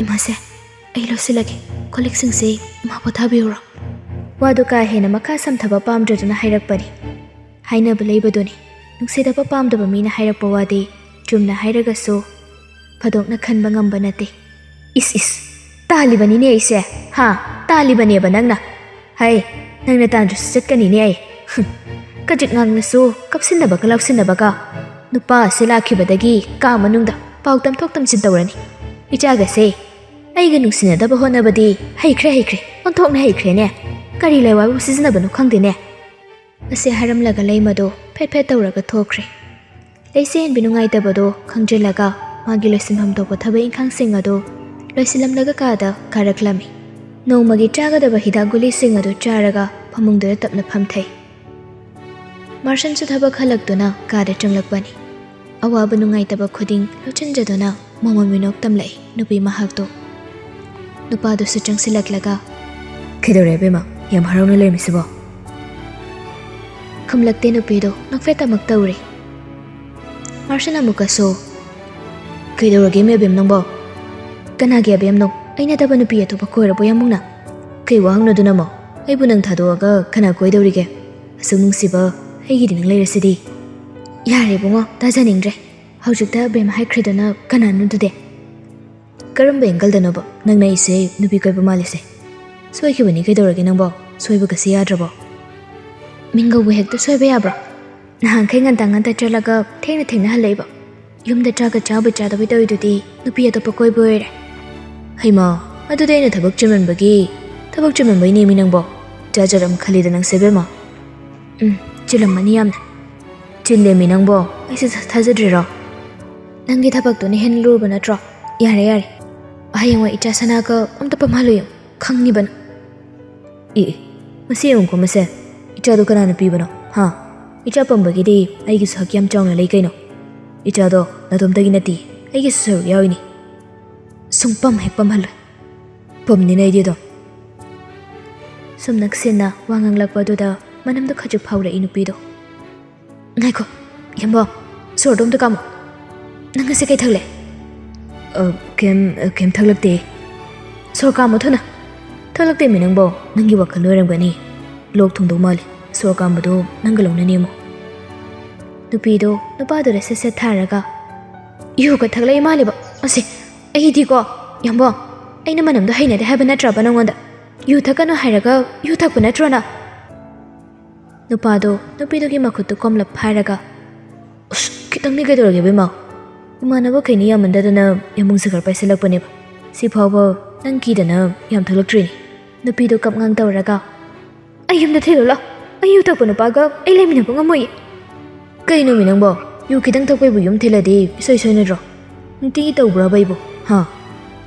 "ꯏꯃꯥꯁꯦ, ꯑꯩ ꯂꯣꯏꯁꯤꯜꯂꯒꯦ, ꯀꯣꯜ ꯂꯤꯛꯁꯤꯡꯁꯦ ꯏꯃꯥ ꯄꯣꯊꯥꯕꯤꯔꯨꯔꯣ꯫" ꯋꯥꯗꯨ ꯀꯥ ꯍꯦꯟꯅ ꯃꯈꯥ ꯁꯝꯊꯕ ꯄꯥꯝꯗ꯭ꯔꯗꯨꯅ ꯍꯥꯏꯔꯛꯄꯅꯤ꯫ ꯍꯥꯏꯅꯕ ꯂꯩꯕꯗꯨꯅꯤ, ꯅꯨꯡꯁꯤꯗꯕ ꯄꯥꯝꯗꯕ ꯃꯤꯅ ꯍꯥꯏꯔꯛꯄ ꯋꯥꯗꯤ ꯆꯨꯝꯅ ꯍꯥꯏꯔꯒꯁꯨ ꯐꯥꯗꯣꯛꯅ ꯈꯟꯕ ꯉꯝꯕ ꯅꯠꯇꯦ꯫ "ꯏꯁ ꯏꯁ, ꯇꯥꯜꯂꯤꯕꯅꯤꯅꯦ ꯑꯩꯁꯦ, ꯍꯥ? ꯇꯥꯜꯂꯤꯕꯅꯦꯕ ꯅꯪꯅ꯫ ꯍꯩ, ꯅꯪꯅ ꯇꯥꯟꯗ꯭ꯔꯁꯨ ꯆꯠꯀꯅꯤꯅꯦ ꯑꯩ꯫ ꯍꯨꯝ, ꯀꯖꯤꯛ ꯉꯥꯡꯂꯁꯨ ꯀꯞꯁꯤꯟꯅꯕꯒ ꯂꯥꯎꯁꯤꯟꯅꯕꯒ꯫ ꯅꯨꯄꯥ ꯑꯁꯤ ꯂꯥꯛꯈꯤꯕꯗꯒꯤ ꯀꯥ ꯃꯅꯨꯡꯗ ꯄꯥꯎ ꯇꯝꯊꯣꯛ ꯇꯝꯁꯤꯟ ꯇꯧꯔꯅꯤ꯫ ꯏꯆꯥꯒꯁꯦ ꯑꯩꯒ ꯅꯨꯡꯁꯤꯅꯗꯕ ꯍꯣꯠꯅꯕꯗꯤ ꯍꯩꯈ꯭ꯔꯦ, ꯍꯩꯈ꯭ꯔꯦ, ꯑꯣꯟꯊꯣꯛꯅ ꯍꯩꯈ꯭ꯔꯦꯅꯦ꯫ ꯀꯔꯤ ꯂꯥꯏꯋꯥꯕꯨ ꯁꯤꯖꯤꯟꯅꯕꯅꯣ ꯈꯪꯗꯦꯅꯦ꯫" ꯑꯁꯤ ꯍꯥꯏꯔꯝꯂꯒ ꯂꯩꯃꯗꯨ ꯐꯦꯠ ꯐꯦꯠ ꯇꯧꯔꯒ ꯊꯣꯛꯈ꯭ꯔꯦ꯫ ꯂꯩꯆꯦꯟꯕꯤ ꯅꯨꯡꯉꯥꯏꯇꯕꯗꯨ ꯈꯪꯖꯤꯜꯂꯒ ꯃꯥꯒꯤ ꯂꯣꯏꯁꯤꯟꯐꯝ ꯊꯣꯛꯄ ꯊꯕꯛ ꯏꯪꯈꯥꯡꯁꯤꯡ ꯑꯗꯨ ꯂꯣꯏꯁꯤꯜꯂꯝꯂꯒ ꯀꯥꯗ ꯀꯥꯔꯛꯂꯝꯃꯤ꯫ ꯅꯣꯡꯃꯒꯤ ꯆꯥꯒꯗꯕ ꯍꯤꯗꯥꯛ ꯒꯨꯂꯤꯁꯤꯡ ꯑꯗꯨ ꯆꯥꯔꯒ ꯐꯃꯨꯡꯗꯨꯗ ꯇꯞꯅ ꯐꯝꯊꯩ꯫ ꯃꯥꯔꯁꯟꯁꯨ ꯊꯕꯛ ꯍꯜꯂꯛꯇꯨꯅ ꯀꯥꯗ ꯆꯪꯂꯛꯄꯅꯤ꯫ ꯑꯋꯥꯕ ꯅꯨꯡꯉꯥꯏꯇꯕ ꯈꯨꯗꯤꯡ ꯂꯣꯠꯁꯤꯟꯖꯗꯨꯅ ꯃꯣꯃꯣꯟ ꯃꯤꯅꯣꯛ ꯇꯝꯂꯛꯏ ꯅꯨꯄꯤ ꯃꯍꯥꯛꯇꯣ꯫ ꯅꯨꯄꯥꯗꯨꯁꯨ ꯆꯪꯁꯤꯜꯂꯛꯂꯒ, "ꯀꯩꯗꯧꯔꯦ ꯑꯕꯦꯝꯃ? ꯌꯥꯝ ꯍꯔꯥꯎꯅ ꯂꯩꯔꯝꯃꯤꯁꯤꯕꯣ?" ꯈꯨꯝꯂꯛꯇꯦ ꯅꯨꯄꯤꯗꯣ, ꯅꯣꯛꯐꯦꯠ ꯑꯃꯨꯛ ꯇꯧꯔꯦ꯫ ꯃꯥꯔꯁꯟ ꯑꯃꯨꯛꯀꯁꯨ, "ꯀꯩꯗꯧꯔꯒꯦ ꯃꯦꯕꯦꯝ ꯅꯪꯕꯣ? ꯀꯅꯥꯒꯤ ꯑꯕꯦꯝꯅꯣ? ꯑꯩ ꯅꯠꯇꯕ ꯅꯨꯄꯤ ꯑꯇꯣꯞꯄ ꯀꯣꯏꯔꯕꯣ ꯌꯥꯝꯕꯨꯡꯅ? ꯀꯩ ꯋꯥꯍꯪꯅꯣ ꯑꯗꯨꯅ ꯑꯃꯨꯛ? ꯑꯩꯕꯨ ꯅꯪ ꯊꯥꯗꯣꯛꯑꯒ ꯀꯅꯥ ꯀꯣꯏꯗꯧꯔꯤꯒꯦ? ꯑꯁꯨꯛ ꯅꯨꯡꯁꯤꯕ ꯑꯩꯒꯤꯗꯤ ꯅꯪ ꯂꯩꯔꯁꯤꯗꯤ?" "ꯌꯥꯔꯦ ꯏꯕꯨꯡꯉꯣ, ꯇꯥꯖꯅꯤꯡꯗ꯭ꯔꯦ꯫ ꯍꯧꯖꯤꯛꯇ ꯑꯕꯦꯝ ꯍꯥꯏꯈ꯭ꯔꯤꯗꯨꯅ ꯀꯅꯥꯅꯣ ꯑꯗꯨꯗꯤ?" "ꯀꯔꯝꯕ ꯑꯦꯡꯒꯜꯗꯅꯣꯕ ꯅꯪꯅ ꯑꯩꯁꯦ ꯅꯨꯄꯤ ꯀꯣꯏꯕ ꯃꯥꯜꯂꯤꯁꯦ? ꯁꯣꯏꯈꯤꯕꯅꯤ ꯀꯩꯗꯧꯔꯒꯦ ꯅꯪꯕꯣ? ꯁꯣꯏꯕꯒꯁꯤ ꯌꯥꯗ꯭ꯔꯕꯣ?" "ꯃꯤꯡꯒꯧꯕ ꯍꯦꯛꯇ ꯁꯣꯏꯕ ꯌꯥꯕ꯭ꯔꯣ? ꯅꯍꯥꯟꯈꯩ ꯉꯟꯇꯥ ꯉꯟꯇꯥ ꯆꯠꯂꯒ ꯊꯦꯡꯅ ꯊꯦꯡꯅ ꯍꯜꯂꯛꯏꯕ꯫ ꯌꯨꯝꯗ ꯆꯥꯛꯀ ꯆꯥꯕ ꯆꯥꯗꯕꯩ ꯇꯧꯔꯤꯗꯨꯗꯤ ꯅꯨꯄꯤ ꯑꯇꯣꯞꯄ ꯀꯣꯏꯕ ꯑꯣꯏꯔꯦ?" "ꯍꯩꯃꯥ, ꯑꯗꯨꯗꯤ ꯑꯩꯅ ꯊꯕꯛ ꯆꯤꯟꯃꯟꯕꯒꯤ, ꯊꯕꯛ ꯆꯤꯟꯃꯟꯕꯩꯅꯦꯃꯤ ꯅꯪꯕꯣ꯫ ꯖꯥꯠ ꯖꯥꯠ ꯑꯃ ꯈꯜꯂꯤꯗ ꯅꯪꯁꯦ ꯏꯕꯦꯝꯃ꯫ ꯎꯝ, ꯆꯤꯜꯂꯝꯃꯅꯤ ꯌꯥꯝꯅ꯫ ꯆꯤꯜꯂꯦꯃꯤ ꯅꯪꯕꯣ, ꯑꯩꯁꯦ ꯊꯥ-, ꯊꯥꯖꯗ꯭ꯔꯤꯔꯣ? ꯅꯪꯒꯤ ꯊꯕꯛꯇꯨꯅ ꯍꯦꯟꯅ ꯂꯨꯔꯕ ꯅꯠꯇ꯭ꯔꯣ? ꯌꯥꯔꯦ, ꯌꯥꯔꯦ꯫ ꯍꯌꯦꯡꯋꯥꯏ ꯏꯆꯥ ꯁꯅꯥꯒ ꯑꯝꯇ ꯄꯝꯍꯜꯂꯨꯌꯨ, ꯈꯪꯉꯤꯕꯅ꯫" "ꯑꯦ, ꯑꯦ, ꯃꯁꯤ ꯌꯦꯡꯉꯨꯀꯣ ꯃꯁꯦ꯫ ꯏꯆꯥꯗꯣ ꯀꯅꯥꯅ ꯄꯤꯕꯅꯣ, ꯍꯥ? ꯏꯆꯥ ꯄꯝꯕꯒꯤꯗꯤ ꯑꯩꯒꯤꯁꯨ ꯍꯛ ꯌꯥꯝ ꯆꯥꯎꯅ ꯂꯩ ꯀꯩꯅꯣ꯫ ꯏꯆꯥꯗꯣ ꯅꯇꯣꯝꯇꯒꯤ ꯅꯠꯇꯦ, ꯑꯩꯒꯤꯁꯨ ꯁꯔꯨꯛ ꯌꯥꯎꯏꯅꯤ꯫ ꯁꯨꯡꯄꯝ ꯍꯦꯛ ꯄꯝꯍꯜꯂꯣꯏ꯫ ꯄꯝꯅꯤꯅ ꯑꯩꯗꯤ ꯑꯗꯨꯝ꯫" ꯁꯨꯝ ꯅꯛꯁꯤꯟꯅ ꯋꯥ ꯉꯥꯡꯂꯛꯄꯗꯨꯗ ꯃꯅꯝꯗꯣ ꯈꯖꯤꯛ ꯐꯥꯎꯔꯛꯏ ꯅꯨꯄꯤꯗꯣ꯫ "ꯉꯥꯏꯈꯣ, ꯌꯥꯝꯕꯣ, ꯁꯣꯔꯗꯣ ꯑꯝꯇ ꯀꯥꯝꯃꯣ꯫ ꯅꯪ ꯉꯁꯤ ꯀꯩ ꯊꯛꯂꯦ?" "ꯑ, ꯀꯩꯝ, ꯀꯩꯝ ꯊꯛꯂꯛꯇꯦ꯫" "ꯁꯣꯔ ꯀꯥꯝꯃꯣ ꯊꯨꯅ꯫" "ꯊꯛꯂꯛꯇꯦꯃꯤ ꯅꯪꯕꯣ, ꯅꯪꯒꯤ ꯋꯥꯈꯜ ꯑꯣꯏꯔꯝꯒꯅꯤ꯫ ꯂꯣꯛ ꯊꯨꯡꯗꯧ ꯃꯥꯜꯂꯦ, ꯁꯣꯔ ꯀꯥꯝꯕꯗꯣ ꯅꯪꯒ ꯂꯧꯅꯅꯦꯃꯣ꯫" ꯅꯨꯄꯤꯗꯣ ꯅꯨꯄꯥꯗꯨꯗ ꯁꯠ ꯁꯠ ꯊꯥꯔꯒ, "ꯌꯨꯒ ꯊꯛꯂꯛꯏ ꯃꯥꯜꯂꯦꯕ ꯑꯁꯦ꯫ ꯑꯩꯗꯤꯀꯣ, ꯌꯥꯝꯕꯣ, ꯑꯩꯅ ꯃꯅꯝꯗꯣ ꯍꯩꯅꯗꯦ ꯍꯥꯏꯕ ꯅꯠꯇ꯭ꯔꯕ ꯅꯪꯉꯣꯟꯗ? ꯌꯨ ꯊꯛꯀꯅꯨ ꯍꯥꯏꯔꯒ ꯌꯨ ꯊꯛꯄ ꯅꯠꯇ꯭ꯔꯣ ꯅꯪ?" ꯅꯨꯄꯥꯗꯣ ꯅꯨꯄꯤꯗꯨꯒꯤ ꯃꯈꯨꯠꯇꯨ ꯀꯣꯝꯂꯞ ꯐꯥꯔꯒ, "ꯑꯁ, ꯈꯤꯇꯪꯗꯤ ꯀꯩꯗꯧꯔꯒꯦ ꯏꯕꯦꯝꯃ? ꯏꯃꯥꯟꯅꯕꯈꯩꯅ ꯌꯥꯝꯃꯟꯗꯗꯅ ꯌꯥꯝꯕꯨꯡ ꯁꯤꯒꯔ ꯄꯥꯏꯁꯤꯜꯂꯛꯄꯅꯦꯕ꯫ ꯁꯤꯐꯥꯎꯕ ꯅꯪ ꯀꯤꯗꯅ ꯌꯥꯝ ꯊꯛꯂꯛꯇ꯭ꯔꯤꯅꯤ꯫" ꯅꯨꯄꯤꯗꯣ ꯀꯞꯉꯥꯡ ꯇꯧꯔꯒ, "ꯑꯩ ꯌꯨꯝꯗ ꯊꯤꯜꯂꯨ ꯂꯥꯎ꯫ ꯑꯩ ꯌꯨ ꯊꯛꯄ ꯅꯨꯄꯥꯒ ꯑꯩ ꯂꯩꯃꯤꯟꯅꯕ ꯉꯝꯃꯣꯏꯌꯦ꯫" "ꯀꯩꯅꯣꯃꯤ ꯅꯪꯕꯣ? ꯌꯨ ꯈꯤꯇꯪ ꯊꯛꯄꯩꯕꯨ ꯌꯨꯝ ꯊꯤꯜꯂꯗꯤ ꯏꯁꯣꯏ ꯁꯣꯏꯅꯗ꯭ꯔꯣ? ꯅꯨꯡꯇꯤꯒꯤ ꯇꯧꯕ꯭ꯔꯕ ꯑꯩꯕꯨ? ꯍꯥ?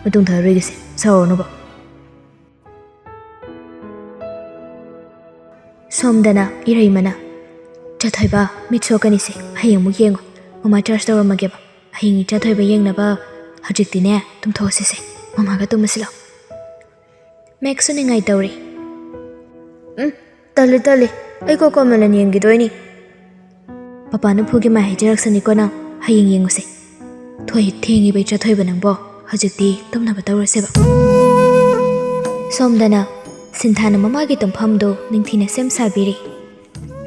ꯃꯇꯨꯡ ꯊꯥꯔꯔꯣꯏꯒꯦꯁꯦ, ꯁꯥꯎꯔꯅꯨꯕ꯫" ꯁꯣꯝꯗꯅ ꯏꯔꯩꯃꯅ, "ꯆꯥꯊꯣꯏꯕ, ꯃꯤꯠ ꯁꯣꯛꯀꯅꯤꯁꯦ, ꯍꯌꯦꯡ ꯑꯃꯨꯛ ꯌꯦꯡꯉꯣ꯫ ꯃꯃꯥ ꯆꯥꯔꯖ ꯇꯧꯔꯝꯃꯒꯦꯕ꯫ ꯍꯌꯦꯡ ꯏꯆꯥꯊꯣꯏꯕ ꯌꯦꯡꯅꯕ ꯍꯧꯖꯤꯛꯇꯤꯅꯦ, ꯇꯨꯝꯊꯣꯛꯑꯁꯤꯁꯦ꯫ ꯃꯃꯥꯒ ꯇꯨꯝꯃꯁꯤ ꯂꯥꯎ꯫" ꯃꯦꯛꯁꯨ ꯅꯤꯡꯉꯥꯏ ꯇꯧꯔꯤ꯫ "ꯎꯝ, ꯇꯜꯂꯤ, ꯇꯜꯂꯤ꯫ ꯑꯩ ꯀꯣꯀꯣꯃꯦꯂꯟ ꯌꯦꯡꯈꯤꯗꯣꯏꯅꯤ꯫" "ꯄꯄꯥꯅ ꯐꯨꯒꯤ ꯃꯥꯏ ꯍꯥꯏꯖꯔꯛꯁꯅꯤꯀꯣ ꯅꯪ꯫ ꯍꯌꯦꯡ ꯌꯦꯡꯉꯨꯁꯦ꯫ ꯊꯣꯏ, ꯊꯦꯡꯉꯤꯕ ꯏꯆꯥꯊꯣꯏꯕ ꯅꯪꯕꯣ꯫ ꯍꯧꯖꯤꯛꯇꯤ ꯇꯨꯝꯅꯕ ꯇꯧꯔꯁꯦꯕ꯫" ꯁꯣꯝꯗꯅ ꯁꯤꯟꯊꯥꯅ ꯃꯃꯥꯒꯤ ꯇꯨꯝꯐꯝꯗꯨ ꯅꯤꯡꯊꯤꯅ ꯁꯦꯝ ꯁꯥꯕꯤꯔꯤ꯫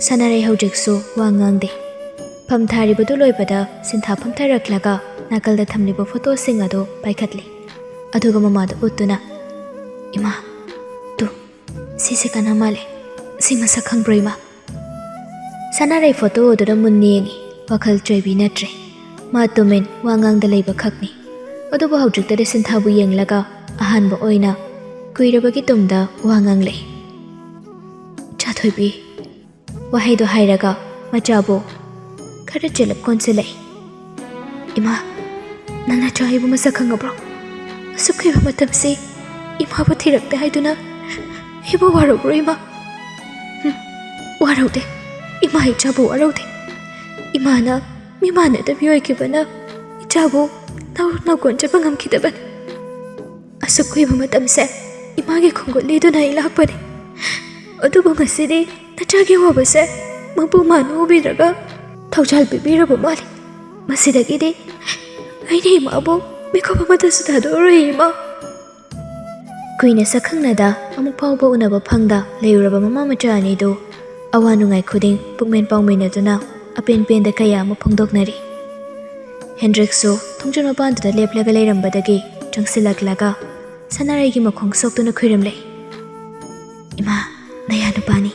ꯁꯅꯥꯔꯩ ꯍꯧꯖꯤꯛꯁꯨ ꯋꯥ ꯉꯥꯡꯗꯦ꯫ ꯐꯝ ꯊꯥꯔꯤꯕꯗꯨ ꯂꯣꯏꯕꯗ ꯁꯤꯟꯊꯥ ꯐꯝꯊꯔꯛꯂꯒ ꯅꯥꯀꯜꯗ ꯊꯝꯂꯤꯕ ꯐꯣꯇꯣꯁꯤꯡ ꯑꯗꯨ ꯄꯥꯏꯈꯠꯂꯤ꯫ ꯑꯗꯨꯒ ꯃꯃꯥꯗ ꯎꯠꯇꯨꯅ, "ꯏꯃꯥ, ꯇꯨ, ꯁꯤꯁꯦ ꯀꯅꯥ ꯃꯥꯜꯂꯦ? ꯁꯤ ꯃꯁꯛ ꯈꯪꯕ꯭ꯔꯣ, ꯏꯃꯥ?" ꯁꯅꯥꯔꯩ ꯐꯣꯇꯣ ꯑꯗꯨꯗ ꯃꯨꯟꯅ ꯌꯦꯡꯉꯤ꯫ ꯋꯥꯈꯜ ꯆꯣꯏꯕꯤ ꯅꯠꯇ꯭ꯔꯦ꯫ ꯃꯥ ꯇꯨꯃꯤꯟ ꯋꯥ ꯉꯥꯡꯗ ꯂꯩꯕ ꯈꯛꯅꯤ꯫ ꯑꯗꯨꯕꯨ ꯍꯧꯖꯤꯛꯇꯗꯤ ꯁꯤꯟꯊꯥꯕꯨ ꯌꯦꯡꯂꯒ ꯑꯍꯥꯟꯕ ꯑꯣꯏꯅ ꯀꯨꯏꯔꯕꯒꯤ ꯇꯨꯡꯗ ꯋꯥ ꯉꯥꯡꯂꯛꯏ꯫ "ꯏꯆꯥꯊꯣꯏꯕꯤ꯫" ꯋꯥꯍꯩꯗꯣ ꯍꯥꯏꯔꯒ ꯃꯆꯥꯕꯨ ꯈꯔ ꯆꯦꯜꯂꯞ ꯀꯣꯟꯁꯤꯜꯂꯛꯏ꯫ "ꯏꯃꯥ, ꯅꯪ ꯅꯆꯥ ꯑꯩꯕꯨ ꯃꯁꯛ ꯈꯪꯉꯕ꯭ꯔꯣ? ꯑꯁꯨꯛ ꯀꯨꯏꯕ ꯃꯇꯝꯁꯤ ꯏꯃꯥꯕꯨ ꯊꯤꯔꯛꯇꯦ ꯍꯥꯏꯗꯨꯅ ꯑꯩꯕꯨ ꯋꯥꯔꯧꯕ꯭ꯔꯣ, ꯏꯃꯥ?" "ꯍꯨꯝ, ꯋꯥꯔꯧꯗꯦ꯫ ꯏꯃꯥ ꯏꯆꯥꯕꯨ ꯋꯥꯔꯧꯗꯦ꯫ ꯏꯃꯥꯅ ꯃꯤꯃꯥꯟꯅꯗꯕꯤ ꯑꯣꯏꯈꯤꯕꯅ ꯏꯆꯥꯕꯨ ꯅꯧ-, ꯅꯧꯀꯣꯟꯖꯕ ꯉꯝꯈꯤꯗꯕꯅꯤ꯫ ꯑꯁꯨꯛ ꯀꯨꯏꯕ ꯃꯇꯝꯁꯦ ꯏꯃꯥꯒꯤ ꯈꯣꯡꯒꯨꯠ ꯂꯤꯗꯨꯅ ꯑꯩ ꯂꯥꯛꯄꯅꯤ꯫ ꯑꯗꯨꯕꯨ ꯉꯁꯤꯗꯤ ꯅꯆꯥꯒꯤ ꯑꯋꯥꯕꯁꯦ ꯃꯄꯨ ꯃꯥꯅ ꯎꯕꯤꯔꯒ ꯊꯧꯖꯥꯜ ꯄꯤꯕꯤꯔꯕ ꯃꯥꯜꯂꯤ꯫ ꯃꯁꯤꯗꯒꯤꯗꯤ ꯑꯩꯅ ꯏꯃꯥꯕꯨ ꯃꯤꯀꯨꯞ ꯑꯃꯠꯇꯁꯨ ꯊꯥꯗꯣꯛꯑꯔꯣꯏ, ꯏꯃꯥ꯫" ꯀꯨꯏꯅ ꯁꯛꯈꯪꯅꯗ ꯑꯃꯨꯛ ꯐꯥꯎꯕ ꯎꯅꯕ ꯐꯪꯗ ꯂꯩꯔꯨꯔꯕ ꯃꯃꯥ ꯃꯆꯥ ꯑꯅꯤꯗꯨ ꯑꯋꯥ ꯅꯨꯡꯉꯥꯏ ꯈꯨꯗꯤꯡ ꯄꯨꯛꯃꯦꯟ ꯄꯥꯎꯃꯤꯟꯅꯗꯨꯅ ꯑꯄꯦꯟ ꯄꯦꯟꯗ ꯀꯌꯥ ꯑꯃ ꯐꯣꯡꯗꯣꯛꯅꯔꯤ꯫ ꯍꯦꯟꯗ꯭ꯔꯤꯛꯁꯨ ꯊꯣꯡꯖꯤꯟ ꯃꯄꯥꯟꯗꯨꯗ ꯂꯦꯞꯂꯒ ꯂꯩꯔꯝꯕꯗꯒꯤ ꯆꯪꯁꯤꯜꯂꯛꯂꯒ ꯁꯅꯥꯔꯩꯒꯤ ꯃꯈꯣꯡ ꯁꯣꯛꯇꯨꯅ ꯈꯨꯏꯔꯝꯂꯦ꯫ "ꯏꯃꯥ, ꯅꯌꯥ ꯅꯨꯄꯥꯅꯤ꯫"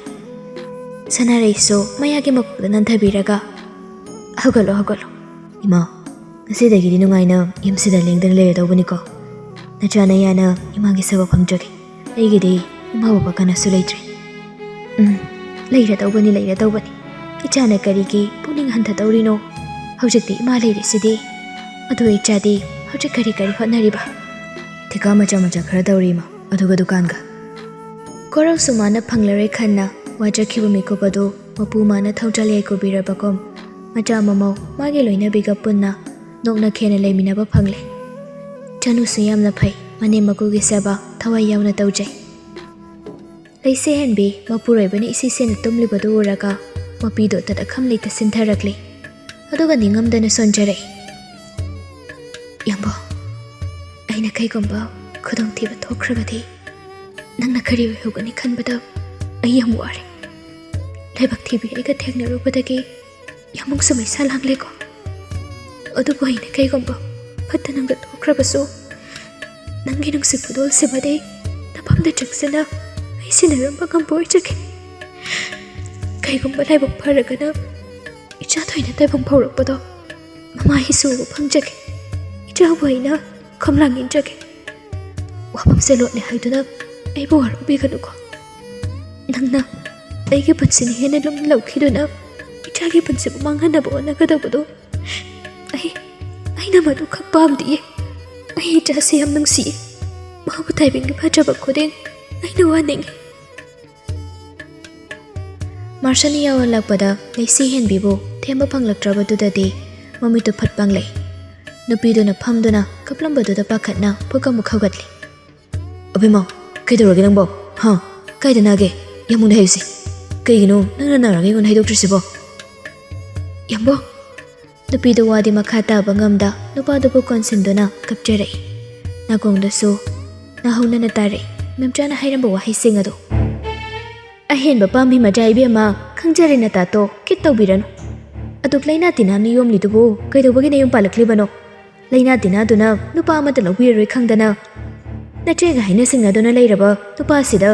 ꯁꯅꯥꯔꯩꯁꯨ ꯃꯌꯥꯒꯤ ꯃꯀꯣꯛꯇ ꯅꯟꯊꯕꯤꯔꯒ, "ꯍꯧꯒꯠꯂꯣ, ꯍꯧꯒꯠꯂꯣ꯫ ꯏꯃꯥ, ꯉꯁꯤꯗꯒꯤꯗꯤ ꯅꯨꯡꯉꯥꯏꯅ ꯌꯨꯝꯁꯤꯗ ꯂꯦꯡꯗꯅ ꯂꯩꯔꯗꯧꯕꯅꯤꯀꯣ꯫ ꯅꯆꯥ ꯅꯌꯥꯅ ꯏꯃꯥꯒꯤ ꯁꯦꯕꯥ ꯐꯪꯗ꯭ꯔꯒꯦ꯫ ꯑꯩꯒꯤꯗꯤ ꯏꯃꯥ ꯕꯕꯥ ꯀꯅꯥꯁꯨ ꯂꯩꯇ꯭ꯔꯦ꯫" "ꯎꯝ, ꯂꯩꯔꯗꯧꯕꯅꯤ, ꯂꯩꯔꯗꯧꯕꯅꯤ꯫ ꯏꯆꯥꯅ ꯀꯔꯤꯒꯤ ꯄꯨꯛꯅꯤꯡ ꯍꯟꯊꯗꯧꯔꯤꯅꯣ? ꯍꯧꯖꯤꯛꯇꯤ ꯏꯃꯥ ꯂꯩꯔꯤꯁꯤꯗꯤ꯫ ꯑꯗꯨ ꯏꯆꯥꯗꯤ ꯍꯧꯖꯤꯛ ꯀꯔꯤ ꯀꯔꯤ ꯍꯣꯠꯅꯔꯤꯕ?" "ꯊꯤꯀꯥ ꯃꯆꯥ ꯃꯆꯥ ꯈꯔ ꯇꯧꯔꯤ, ꯏꯃꯥ, ꯑꯗꯨꯒ ꯗꯨꯀꯥꯟꯒ꯫" ꯀꯣꯔꯧꯁꯨ ꯃꯥꯅ ꯐꯪꯂꯔꯣꯏ ꯈꯟꯅ ꯋꯥꯖꯈꯤꯕ ꯃꯤꯀꯨꯞ ꯑꯗꯨ ꯃꯄꯨ ꯃꯥꯅ ꯊꯧꯖꯥꯜ ꯌꯩꯀꯨꯕꯤꯔꯕꯒꯨꯝ, ꯃꯆꯥ ꯃꯃꯧ ꯃꯥꯒꯤ ꯂꯣꯏꯅꯕꯤꯒ ꯄꯨꯟꯅ ꯅꯣꯛꯅ ꯈꯦꯅ ꯂꯩꯃꯤꯟꯅꯕ ꯐꯪꯂꯦ꯫ ꯆꯅꯨꯁꯨ ꯌꯥꯝꯅ ꯐꯩ, ꯃꯅꯦꯝ ꯃꯀꯨꯒꯤ ꯁꯦꯕꯥ ꯊꯋꯥꯏ ꯌꯥꯎꯅ ꯇꯧꯖꯩ꯫ ꯂꯩꯁꯦ ꯍꯦꯟꯕꯤ ꯃꯄꯨꯔꯣꯏꯕꯅ ꯏꯁꯤ ꯁꯦꯟꯅ ꯇꯨꯝꯂꯤꯕꯗꯨ ꯎꯔꯒ ꯃꯄꯤꯗꯣ ꯇꯠ ꯑꯈꯝ ꯂꯩꯇ ꯁꯤꯟꯊꯔꯛꯂꯤ꯫ ꯑꯗꯨꯒ ꯅꯤꯡꯉꯝꯗꯅ ꯁꯣꯟꯖꯔꯛꯏ꯫ "ꯌꯥꯝꯕꯣ, ꯑꯩꯅ ꯀꯩꯒꯨꯝꯕ ꯈꯨꯗꯣꯡꯊꯤꯕ ꯊꯣꯛꯈ꯭ꯔꯕꯗꯤ ꯅꯪꯅ ꯀꯔꯤ ꯑꯣꯏꯍꯧꯒꯅꯤ ꯈꯟꯕꯗ ꯑꯩ ꯌꯥꯝ ꯋꯥꯔꯦ꯫ ꯂꯥꯏꯕꯛ ꯊꯤꯕꯤ ꯑꯩꯒ ꯊꯦꯡꯅꯔꯨꯕꯗꯒꯤ ꯌꯥꯝꯕꯨꯡꯁꯨ ꯃꯩꯁꯥ ꯂꯥꯡꯂꯦꯀꯣ꯫ ꯑꯗꯨꯕꯨ ꯑꯩꯅ ꯀꯩꯒꯨꯝꯕ ꯐꯠꯇ ꯅꯪꯗ ꯊꯣꯛꯈ꯭ꯔꯕꯁꯨ, ꯅꯪꯒꯤ ꯅꯨꯡꯁꯤ ꯈꯨꯗꯣꯜꯁꯤꯃꯗꯤ ꯅꯐꯝꯗ ꯆꯪꯁꯤꯟꯅ ꯑꯩ ꯁꯤꯟꯅꯔꯝꯕ ꯉꯝꯕ ꯑꯣꯏꯖꯒꯦ꯫ ꯀꯩꯒꯨꯝꯕ ꯂꯥꯏꯕꯛ ꯐꯔꯒꯅ ꯏꯆꯥ ꯊꯣꯏꯅ ꯇꯥꯏꯕꯪ ꯐꯥꯎꯔꯛꯄꯗꯣ ꯃꯃꯥ ꯏꯁꯨ ꯎꯕ ꯐꯪꯖꯒꯦ꯫ ꯏꯆꯥꯕꯨ ꯑꯩꯅ ꯈꯝꯂꯥꯡ ꯏꯟꯖꯒꯦ꯫ ꯋꯥꯐꯝꯁꯦ ꯂꯣꯠꯂꯦ ꯍꯥꯏꯗꯨꯅ ꯑꯩꯕꯨ ꯋꯥꯔꯧꯕꯤꯒꯅꯨꯀꯣ꯫ ꯅꯪꯅ ꯑꯩꯒꯤ ꯄꯨꯟꯁꯤꯅ ꯍꯦꯟꯅ ꯂꯨꯝꯅ ꯂꯧꯈꯤꯗꯨꯅ ꯏꯆꯥꯒꯤ ꯄꯨꯟꯁꯤꯕꯨ ꯃꯥꯡꯍꯟꯅꯕ ꯍꯣꯠꯅꯒꯗꯧꯕꯗꯣ ꯑꯩ, ꯑꯩꯅ ꯃꯗꯨ ꯈꯛ ꯄꯥꯝꯗꯤꯌꯦ꯫ ꯑꯩ ꯏꯆꯥꯁꯤ ꯌꯥꯝ ꯅꯨꯡꯁꯤꯌꯦ꯫ ꯃꯍꯥꯛꯄꯨ ꯇꯥꯏꯕꯪꯒꯤ ꯐꯖꯕ ꯈꯨꯗꯤꯡ ꯑꯩꯅ ꯋꯥꯅꯤꯡꯉꯤ꯫" ꯃꯥꯔꯁꯅꯤ ꯌꯧꯍꯜꯂꯛꯄꯗ ꯂꯩꯁꯤ ꯍꯦꯟꯕꯤꯕꯨ ꯊꯦꯝꯕ ꯐꯪꯂꯛꯇ꯭ꯔꯕꯗꯨꯗꯗꯤ ꯃꯃꯤꯠꯇꯨ ꯐꯠ ꯄꯥꯡꯂꯛꯏ꯫ ꯅꯨꯄꯤꯗꯨꯅ ꯐꯝꯗꯨꯅ ꯀꯞꯂꯝꯕꯗꯨꯗ ꯄꯥꯈꯠꯅ ꯄꯨꯛ ꯑꯃꯨꯛ ꯍꯧꯒꯠꯂꯤ꯫ "ꯑꯕꯦꯝꯃ, ꯀꯩꯗꯧꯔꯒꯦ ꯅꯪꯕꯣ? ꯍꯥ? ꯀꯥꯏꯗ ꯅꯥꯒꯦ? ꯌꯥꯝꯕꯨꯡꯗ ꯍꯥꯏꯌꯨꯁꯦ꯫ ꯀꯩꯒꯤꯅꯣ ꯅꯪꯅ ꯅꯥꯔꯒ ꯑꯩꯉꯣꯟꯗ ꯍꯥꯏꯗꯣꯛꯇ꯭ꯔꯤꯁꯤꯕꯣ?" "ꯌꯥꯝꯕꯨꯡ!" ꯅꯨꯄꯤꯗꯨ ꯋꯥꯗꯤ ꯃꯈꯥ ꯇꯥꯕ ꯉꯝꯗ ꯅꯨꯄꯥꯗꯨꯕꯨ ꯀꯣꯟꯁꯤꯟꯗꯨꯅ ꯀꯞꯆꯔꯛꯏ꯫ ꯅꯥꯀꯣꯡꯗꯁꯨ ꯅꯥꯍꯧꯅꯅ ꯇꯥꯔꯛꯏ ꯃꯦꯝꯆꯥꯅ ꯍꯥꯏꯔꯝꯕ ꯋꯥꯍꯩꯁꯤꯡ ꯑꯗꯨ꯫ "ꯑꯍꯦꯟꯕ ꯄꯥꯝꯕꯤ ꯃꯆꯥ ꯏꯕꯦꯝꯃ, ꯈꯪꯖꯔꯦ ꯅꯇꯥꯇꯣ, ꯈꯤꯠ ꯇꯧꯕꯤꯔꯅꯨ꯫ ꯑꯗꯨꯛ ꯂꯩꯅꯥ ꯇꯤꯟꯅꯥ ꯌꯣꯝꯂꯤꯗꯨꯕꯨ ꯀꯩꯗꯧꯕꯒꯤ ꯅꯌꯨꯝ ꯄꯥꯜꯂꯛꯂꯤꯕꯅꯣ? ꯂꯩꯅꯥ ꯇꯤꯟꯅꯥꯗꯨꯅ ꯅꯨꯄꯥ ꯑꯃꯠꯇ ꯂꯧꯕꯤꯔꯔꯣꯏ ꯈꯪꯗꯅ ꯅꯆꯦꯒ ꯍꯥꯏꯅ ꯁꯤꯡꯅꯗꯨꯅ ꯂꯩꯔꯕ ꯅꯨꯄꯥꯁꯤꯗ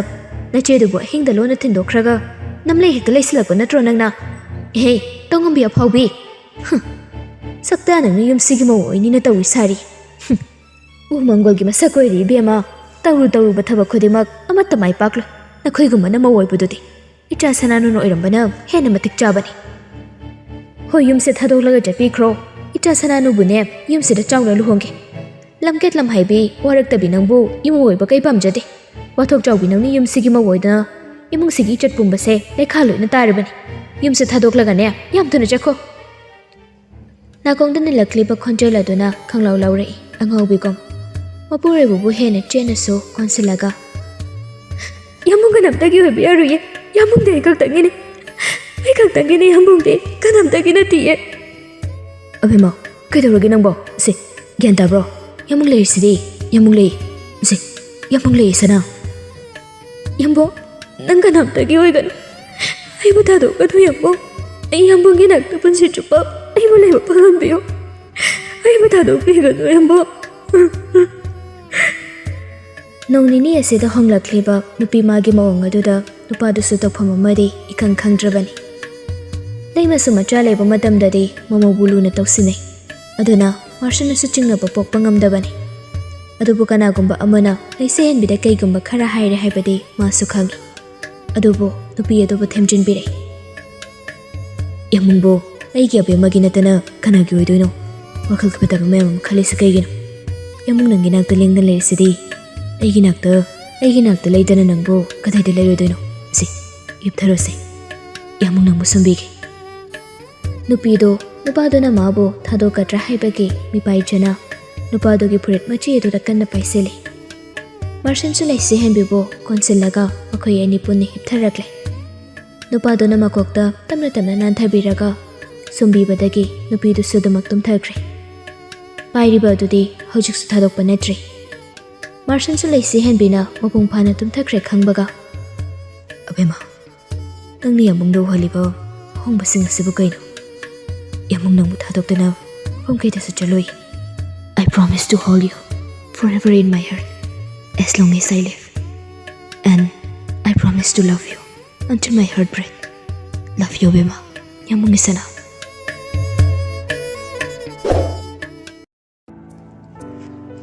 ꯅꯆꯦꯗꯨꯕꯨ ꯑꯍꯤꯡꯗ ꯂꯣꯟꯅ ꯊꯤꯟꯗꯣꯛꯈ꯭ꯔꯒ ꯅꯝꯂꯩ ꯍꯦꯛꯇ ꯂꯩꯁꯤꯜꯂꯛꯄ ꯅꯠꯇ꯭ꯔꯣ ꯅꯪꯅ? ꯑꯦꯍꯦ, ꯇꯧꯉꯝꯕꯤ ꯑꯐꯥꯎꯕꯤ! ꯍꯨꯝ! ꯁꯛꯇꯥ ꯅꯪꯅ ꯌꯨꯝꯁꯤꯒꯤ ꯃꯧ ꯑꯣꯏꯅꯤꯅ ꯇꯧꯏ ꯁꯥꯔꯤ꯫ ꯍꯨꯝ! ꯎꯃꯪꯒꯣꯜꯒꯤ ꯃꯁꯛ ꯑꯣꯏꯔꯤ ꯏꯕꯦꯝꯃ꯫ ꯇꯧꯔꯨ ꯇꯧꯔꯨꯕ ꯊꯕꯛ ꯈꯨꯗꯤꯡꯃꯛ ꯑꯃꯠꯇ ꯃꯥꯏ ꯄꯥꯛꯂꯣꯏ꯫ ꯅꯈꯣꯏꯒꯨꯝꯕꯅ ꯃꯧ ꯑꯣꯏꯕꯗꯨꯗꯤ ꯏꯆꯥ ꯁꯅꯥꯅꯨꯅ ꯑꯣꯏꯔꯝꯕꯅ ꯍꯦꯟꯅ ꯃꯇꯤꯛ ꯆꯥꯕꯅꯤ꯫ ꯍꯣꯏ, ꯌꯨꯝꯁꯦ ꯊꯥꯗꯣꯛꯂꯒ ꯆꯠꯄꯤꯈ꯭ꯔꯣ꯫ ꯏꯆꯥ ꯁꯅꯥꯅꯨꯕꯨꯅꯦ ꯌꯨꯝꯁꯤꯗ ꯆꯥꯎꯅ ꯂꯨꯍꯣꯡꯒꯦ꯫ ꯂꯝꯀꯦꯠ ꯂꯝꯍꯩꯕꯤ, ꯋꯥꯔꯛꯇꯕꯤ ꯅꯪꯕꯨ ꯏꯃꯧ ꯑꯣꯏꯕ ꯀꯩ ꯄꯥꯝꯖꯗꯦ꯫ ꯋꯥꯊꯣꯛ ꯆꯥꯎꯕꯤ ꯅꯪꯅ ꯌꯨꯝꯁꯤꯒꯤ ꯃꯧ ꯑꯣꯏꯗꯅ ꯏꯃꯨꯡꯁꯤꯒꯤ ꯏꯆꯠ ꯄꯨꯝꯕꯁꯦ ꯂꯩꯈꯥ ꯂꯣꯏꯅ ꯇꯥꯔꯕꯅꯤ꯫ ꯌꯨꯝꯁꯦ ꯊꯥꯗꯣꯛꯂꯒꯅꯦ, ꯌꯥꯝ ꯊꯨꯅ ꯆꯠꯈꯣ꯫ ꯅꯥꯀꯣꯡꯗ ꯅꯤꯜꯂꯛꯂꯤꯕ ꯈꯣꯟꯖꯦꯜ ꯑꯗꯨꯅ ꯈꯪꯂꯥꯎ ꯂꯥꯎꯔꯛꯏ ꯑꯉꯥꯎꯕꯤꯒꯨꯝ꯫ ꯃꯄꯨꯔꯣꯏꯕꯕꯨ ꯍꯦꯟꯅ ꯆꯦꯠꯅꯁꯨ ꯀꯣꯟꯁꯤꯜꯂꯒ, "ꯌꯥꯝꯕꯨꯡ ꯀꯅꯥꯝꯇꯒꯤ ꯑꯣꯏꯕ ꯌꯥꯔꯣꯏꯌꯦ꯫ ꯌꯥꯝꯕꯨꯡꯗꯤ ꯑꯩ ꯈꯛꯇꯪꯒꯤꯅꯤ꯫ ꯑꯩ ꯈꯛꯇꯪꯒꯤꯅꯤ ꯌꯥꯝꯕꯨꯡꯗꯤ, ꯀꯅꯥꯝꯇꯒꯤ ꯅꯠꯇꯤꯌꯦ꯫" "ꯑꯕꯦꯝꯃ, ꯀꯩꯗꯧꯔꯒꯦ ꯅꯪꯕꯣ? ꯁꯤ, ꯒ꯭ꯌꯥꯟ ꯇꯥꯕ꯭ꯔꯣ? ꯌꯥꯝꯕꯨꯡ ꯂꯩꯔꯤꯁꯤꯗꯤ, ꯌꯥꯝꯕꯨꯡ ꯂꯩ꯫ ꯁꯤ, ꯌꯥꯝꯕꯨꯡ ꯂꯩ ꯁꯅꯥ꯫" "ꯌꯥꯝꯕꯨꯡ, ꯅꯪ ꯀꯅꯥꯝꯇꯒꯤ ꯑꯣꯏꯒꯅꯨ꯫ ꯑꯩꯕꯨ ꯊꯥꯗꯣꯛꯀꯅꯨ ꯌꯥꯝꯕꯨꯡ꯫ ꯑꯩ ꯌꯥꯝꯕꯨꯡꯒꯤ ꯅꯥꯛꯇ ꯄꯨꯟꯁꯤ ꯆꯨꯞꯄ ꯑꯩꯕꯨ ꯂꯩꯕ ꯐꯪꯍꯟꯕꯤꯌꯨ꯫ ꯑꯩꯕꯨ ꯊꯥꯗꯣꯛꯄꯤꯒꯅꯨ ꯌꯥꯝꯕꯨꯡ꯫" ꯅꯣꯡ ꯅꯤꯅꯤ ꯑꯁꯤꯗ ꯍꯣꯡꯂꯛꯂꯤꯕ ꯅꯨꯄꯤ ꯃꯥꯒꯤ ꯃꯑꯣꯡ ꯑꯗꯨꯗ ꯅꯨꯄꯥꯗꯨꯁꯨ ꯇꯧꯐꯝ ꯑꯃꯗꯤ ꯏꯈꯪ ꯈꯪꯗ꯭ꯔꯕꯅꯤ꯫ ꯂꯩꯃꯁꯨ ꯃꯆꯥ ꯂꯩꯕ ꯃꯇꯝꯗꯗꯤ ꯃꯃꯧꯕꯨ ꯂꯨꯅ ꯇꯧꯁꯤꯟꯅꯩ꯫ ꯑꯗꯨꯅ ꯃꯥꯔꯁꯟꯅꯁꯨ ꯆꯤꯡꯅꯕ ꯄꯣꯛꯄ ꯉꯝꯗꯕꯅꯤ꯫ ꯑꯗꯨꯕꯨ ꯀꯅꯥꯒꯨꯝꯕ ꯑꯃꯅ ꯂꯩꯁꯦꯍꯟꯕꯤꯗ ꯀꯩꯒꯨꯝꯕ ꯈꯔ ꯍꯥꯏꯔꯦ ꯍꯥꯏꯕꯗꯤ ꯃꯥꯁꯨ ꯈꯪꯏ꯫ ꯑꯗꯨꯕꯨ ꯅꯨꯄꯤ ꯑꯗꯨꯕꯨ ꯊꯦꯝꯖꯤꯟꯕꯤꯔꯦ꯫ "ꯌꯥꯝꯕꯨꯡꯕꯨ ꯑꯩꯒꯤ ꯑꯕꯦꯝꯃꯒꯤ ꯅꯠꯇꯅ ꯀꯅꯥꯒꯤ ꯑꯣꯏꯗꯣꯏꯅꯣ? ꯋꯥꯈꯜ ꯐꯠꯇꯕ ꯃꯌꯥꯝ ꯑꯃ ꯈꯜꯂꯤꯁꯤ ꯀꯩꯒꯤꯅꯣ? ꯌꯥꯝꯕꯨꯡ ꯅꯪꯒꯤ ꯅꯥꯛꯇ ꯂꯦꯡꯗꯅ ꯂꯩꯔꯤꯁꯤꯗꯤ꯫ ꯑꯩꯒꯤ ꯅꯥꯛꯇ, ꯑꯩꯒꯤ ꯅꯥꯛꯇ ꯂꯩꯗꯅ ꯅꯪꯕꯨ ꯀꯗꯥꯏꯗ ꯂꯩꯔꯣꯏꯗꯣꯏꯅꯣ? ꯁꯤ, ꯍꯤꯞꯊꯔꯣꯁꯦ꯫ ꯌꯥꯝꯕꯨꯡ ꯅꯪꯕꯨ ꯁꯨꯝꯕꯤꯒꯦ꯫" ꯅꯨꯄꯤꯗꯨ, ꯅꯨꯄꯥꯗꯨꯅ ꯃꯥꯕꯨ ꯊꯥꯗꯣꯛꯀꯗ꯭ꯔꯥ ꯍꯥꯏꯕꯒꯤ ꯃꯤꯄꯥꯏꯖꯅ ꯅꯨꯄꯥꯗꯨꯒꯤ ꯐꯨꯔꯤꯠ ꯃꯆꯤ ꯑꯗꯨꯗ ꯀꯟꯅ ꯄꯥꯏꯁꯤꯜꯂꯤ꯫ ꯃꯥꯔꯁꯟꯁꯨ ꯂꯩꯁꯦꯍꯟꯕꯤꯕꯨ ꯀꯣꯟꯁꯤꯜꯂꯒ ꯃꯈꯣꯏ ꯑꯅꯤ ꯄꯨꯟꯅ ꯍꯤꯞꯊꯔꯛꯂꯦ꯫ ꯅꯨꯄꯥꯗꯨꯅ ꯃꯀꯣꯛꯇ ꯇꯞꯅ ꯇꯞꯅ ꯅꯥꯟꯊꯕꯤꯔꯒ ꯁꯨꯝꯕꯤꯕꯗꯒꯤ ꯅꯨꯄꯤꯗꯨꯁꯨ ꯑꯗꯨꯃꯛ ꯇꯨꯝꯊꯈ꯭ꯔꯦ꯫ ꯄꯥꯏꯔꯤꯕ ꯑꯗꯨꯗꯤ ꯍꯧꯖꯤꯛꯁꯨ ꯊꯥꯗꯣꯛꯄ ꯅꯠꯇ꯭ꯔꯤ꯫ ꯃꯥꯔꯁꯟꯁꯨ ꯂꯩꯁꯦꯍꯟꯕꯤꯅ ꯃꯄꯨꯡ ꯐꯥꯅ ꯇꯨꯝꯊꯈ꯭ꯔꯦ ꯈꯪꯕꯒ, "ꯑꯕꯦꯝꯃ, ꯅꯪꯅ ꯌꯥꯝꯕꯨꯡꯗ ꯎꯍꯜꯂꯤꯕ ꯑꯍꯣꯡꯕꯁꯤꯡ ꯑꯁꯤꯕꯨ ꯀꯩꯅꯣ? ꯌꯥꯝꯕꯨꯡ ꯅꯪꯕꯨ ꯊꯥꯗꯣꯛꯇꯨꯅ ꯃꯐꯝ ꯀꯩꯗꯁꯨ ꯆꯠꯂꯣꯏ꯫ I promise to hold you forever in my heart as long as I live. And I promise to love you until my heart break. Love you, ꯕꯦꯝꯃ, ꯌꯥꯝꯕꯨꯡꯒꯤ ꯁꯅꯥ꯫"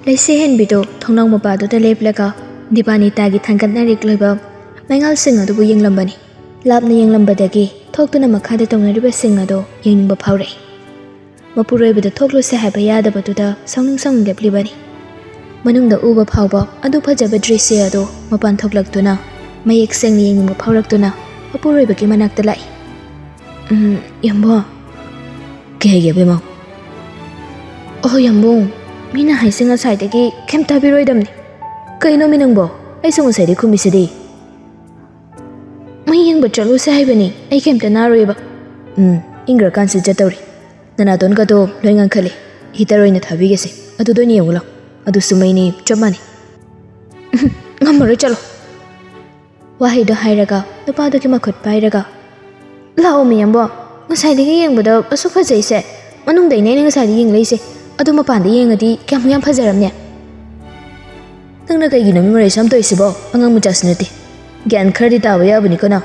ꯂꯩꯁꯦꯍꯟꯕꯤꯗꯨ ꯊꯣꯡꯅꯥꯎ ꯃꯄꯥꯗꯨꯗ ꯂꯦꯞꯂꯒ ꯗꯤꯕꯥꯅꯤꯇꯥꯒꯤ ꯊꯥꯡꯒꯠꯅꯔꯤꯛꯂꯤꯕ ꯃꯩꯉꯥꯜꯁꯤꯡ ꯑꯗꯨꯕꯨ ꯌꯦꯡꯂꯝꯕꯅꯤ꯫ ꯂꯥꯞꯅ ꯌꯦꯡꯂꯝꯕꯗꯒꯤ ꯊꯣꯛꯇꯨꯅ ꯃꯈꯥꯗ ꯇꯧꯅꯔꯤꯕꯁꯤꯡ ꯑꯗꯨ ꯌꯦꯡꯅꯤꯡꯕ ꯐꯥꯎꯔꯛꯏ꯫ ꯃꯄꯨꯔꯣꯏꯕꯗ ꯊꯣꯛꯂꯨꯁꯦ ꯍꯥꯏꯕ ꯌꯥꯗꯕꯗꯨꯗ ꯁꯥꯎꯅꯤꯡ ꯁꯥꯎꯅꯤꯡ ꯂꯦꯞꯂꯤꯕꯅꯤ꯫ ꯃꯅꯨꯡꯗ ꯎꯕ ꯐꯥꯎꯕ ꯑꯗꯨ ꯐꯖꯕ ꯗ꯭ꯔꯤꯁ꯭ꯌ ꯑꯗꯨ ꯃꯄꯥꯟ ꯊꯣꯛꯂꯛꯇꯨꯅ ꯃꯌꯦꯛ ꯁꯦꯡꯅ ꯌꯦꯡꯅꯤꯡꯕ ꯐꯥꯎꯔꯛꯇꯨꯅ ꯃꯄꯨꯔꯣꯏꯕꯒꯤ ꯃꯅꯥꯛꯇ ꯂꯥꯛꯏ꯫ "ꯎꯝ, ꯌꯥꯝꯕꯨꯡ?" "ꯀꯩ ꯍꯥꯏꯒꯦ, ꯑꯕꯦꯝꯃ?" "ꯑꯣ, ꯌꯥꯝꯕꯨꯡ, ꯃꯤꯅ ꯍꯥꯏꯁꯦ ꯉꯁꯥꯏꯗꯒꯤ ꯀꯩꯝ ꯇꯥꯕꯤꯔꯣꯏꯗꯕꯅꯤ꯫ ꯀꯩꯅꯣꯃꯤ ꯅꯪꯕꯣ? ꯑꯩꯁꯨ ꯉꯁꯥꯏꯗꯩ ꯈꯨꯝꯃꯤꯁꯤꯗꯤ꯫ ꯃꯩ ꯌꯦꯡꯕ ꯆꯠꯂꯨꯁꯦ ꯍꯥꯏꯕꯅꯤ, ꯑꯩ ꯀꯩꯝꯇ ꯅꯥꯔꯣꯏꯕ꯫ ꯎꯝ, ꯏꯪꯈ꯭ꯔꯀꯥꯟꯁꯤꯗ ꯆꯠꯇꯧꯔꯤ꯫ ꯅꯅꯥꯇꯣꯟꯒꯗꯣ ꯂꯣꯏ ꯉꯥꯡꯈꯠꯂꯦ꯫ ꯍꯤꯇꯔ ꯑꯣꯏꯅ ꯊꯥꯕꯤꯒꯦꯁꯦ, ꯑꯗꯨꯗ ꯑꯣꯏꯅ ꯌꯦꯡꯉꯨ ꯂꯥꯎ꯫ ꯑꯗꯨꯁꯨ ꯃꯩꯅꯤ, ꯆꯞ ꯃꯥꯟꯅꯩ꯫" "ꯉꯝꯃꯔꯣꯏ, ꯆꯠꯂꯣ꯫" ꯋꯥꯍꯩꯗꯣ ꯍꯥꯏꯔꯒ ꯅꯨꯄꯥꯗꯨꯒꯤ ꯃꯈꯨꯠ ꯄꯥꯏꯔꯒ, "ꯂꯥꯛꯑꯣ ꯃꯤ ꯑꯃꯕꯣ, ꯉꯁꯥꯏꯗꯒꯤ ꯌꯦꯡꯕꯗ ꯑꯁꯨꯛ ꯐꯖꯩꯁꯦ, ꯃꯅꯨꯡꯗꯩꯅꯦ ꯑꯩꯅ ꯉꯁꯥꯏꯗꯒꯤ ꯌꯦꯡꯂꯛꯏꯁꯦ, ꯑꯗꯨ ꯃꯄꯥꯟꯗ ꯌꯦꯡꯉꯗꯤ ꯀꯌꯥꯃꯨꯛ ꯌꯥꯝ ꯐꯖꯔꯝꯅꯤ꯫" "ꯅꯪꯅ ꯀꯩꯒꯤꯅꯣ ꯃꯤ ꯃꯔꯩ ꯁꯝ ꯇꯧꯔꯤꯁꯤꯕꯣ? ꯑꯉꯥꯡ ꯃꯆꯥꯁꯨ ꯅꯠꯇꯦ, ꯒ꯭ꯌꯥꯟ ꯈꯔꯗꯤ ꯇꯥꯕ ꯌꯥꯕꯅꯤꯀꯣ ꯅꯪ꯫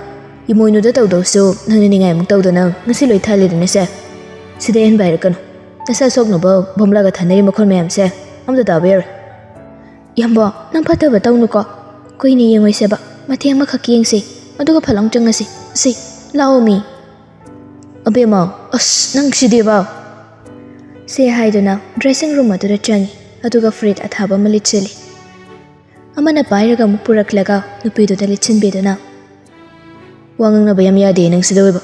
ꯏꯃꯣꯏꯅꯨꯗ ꯇꯧꯗꯧꯁꯨ ꯅꯪꯅ ꯅꯤꯡꯉꯥꯏ ꯑꯃꯨꯛ ꯇꯧꯗꯅ ꯉꯁꯤ ꯂꯣꯏ ꯊꯥ ꯂꯩꯔꯦꯅꯦꯁꯦ꯫ ꯁꯤꯗ ꯑꯍꯦꯟꯕ ꯍꯥꯏꯔꯛꯀꯅꯨ, ꯅꯁꯥ ꯁꯣꯛꯅꯕ ꯕꯣꯝꯂꯥꯒ ꯊꯥꯅꯔꯤ ꯃꯈꯣꯜ ꯃꯌꯥꯝꯁꯦ ꯑꯝꯇ ꯇꯥꯕ ꯌꯥꯔꯣꯏ꯫" "ꯌꯥꯝꯕꯣ, ꯅꯪ ꯐꯠꯇꯕ ꯇꯧꯅꯨꯀꯣ꯫ ꯀꯨꯏꯅ ꯌꯦꯡꯉꯣꯏꯁꯦꯕ, ꯃꯇꯦꯛ ꯑꯃꯈꯛ ꯌꯦꯡꯁꯤ, ꯑꯗꯨꯒ ꯐꯠ ꯂꯥꯎ ꯆꯪꯉꯁꯤ꯫ ꯁꯤ, ꯂꯥꯛꯑꯣ ꯃꯤ꯫" "ꯑꯕꯦꯝꯃ, ꯑꯁ, ꯅꯪ ꯁꯤꯗꯤꯕ!" ꯁꯦ ꯍꯥꯏꯗꯨꯅ dressing room ꯑꯗꯨꯗ ꯆꯪꯉꯤ, ꯑꯗꯨꯒ ꯐꯨꯔꯤꯠ ꯑꯊꯥꯕ ꯑꯃ ꯂꯤꯠꯁꯤꯜꯂꯤ꯫ ꯑꯃꯅ ꯄꯥꯏꯔꯒ ꯑꯃꯨꯛ ꯄꯨꯔꯛꯂꯒ ꯅꯨꯄꯤꯗꯨꯗ ꯂꯤꯠꯁꯤꯟꯕꯤꯗꯨꯅ, "ꯋꯥ ꯉꯥꯡꯅꯕ ꯌꯥꯝ ꯌꯥꯗꯦ ꯅꯪ ꯁꯤꯗ ꯑꯣꯏꯕ꯫"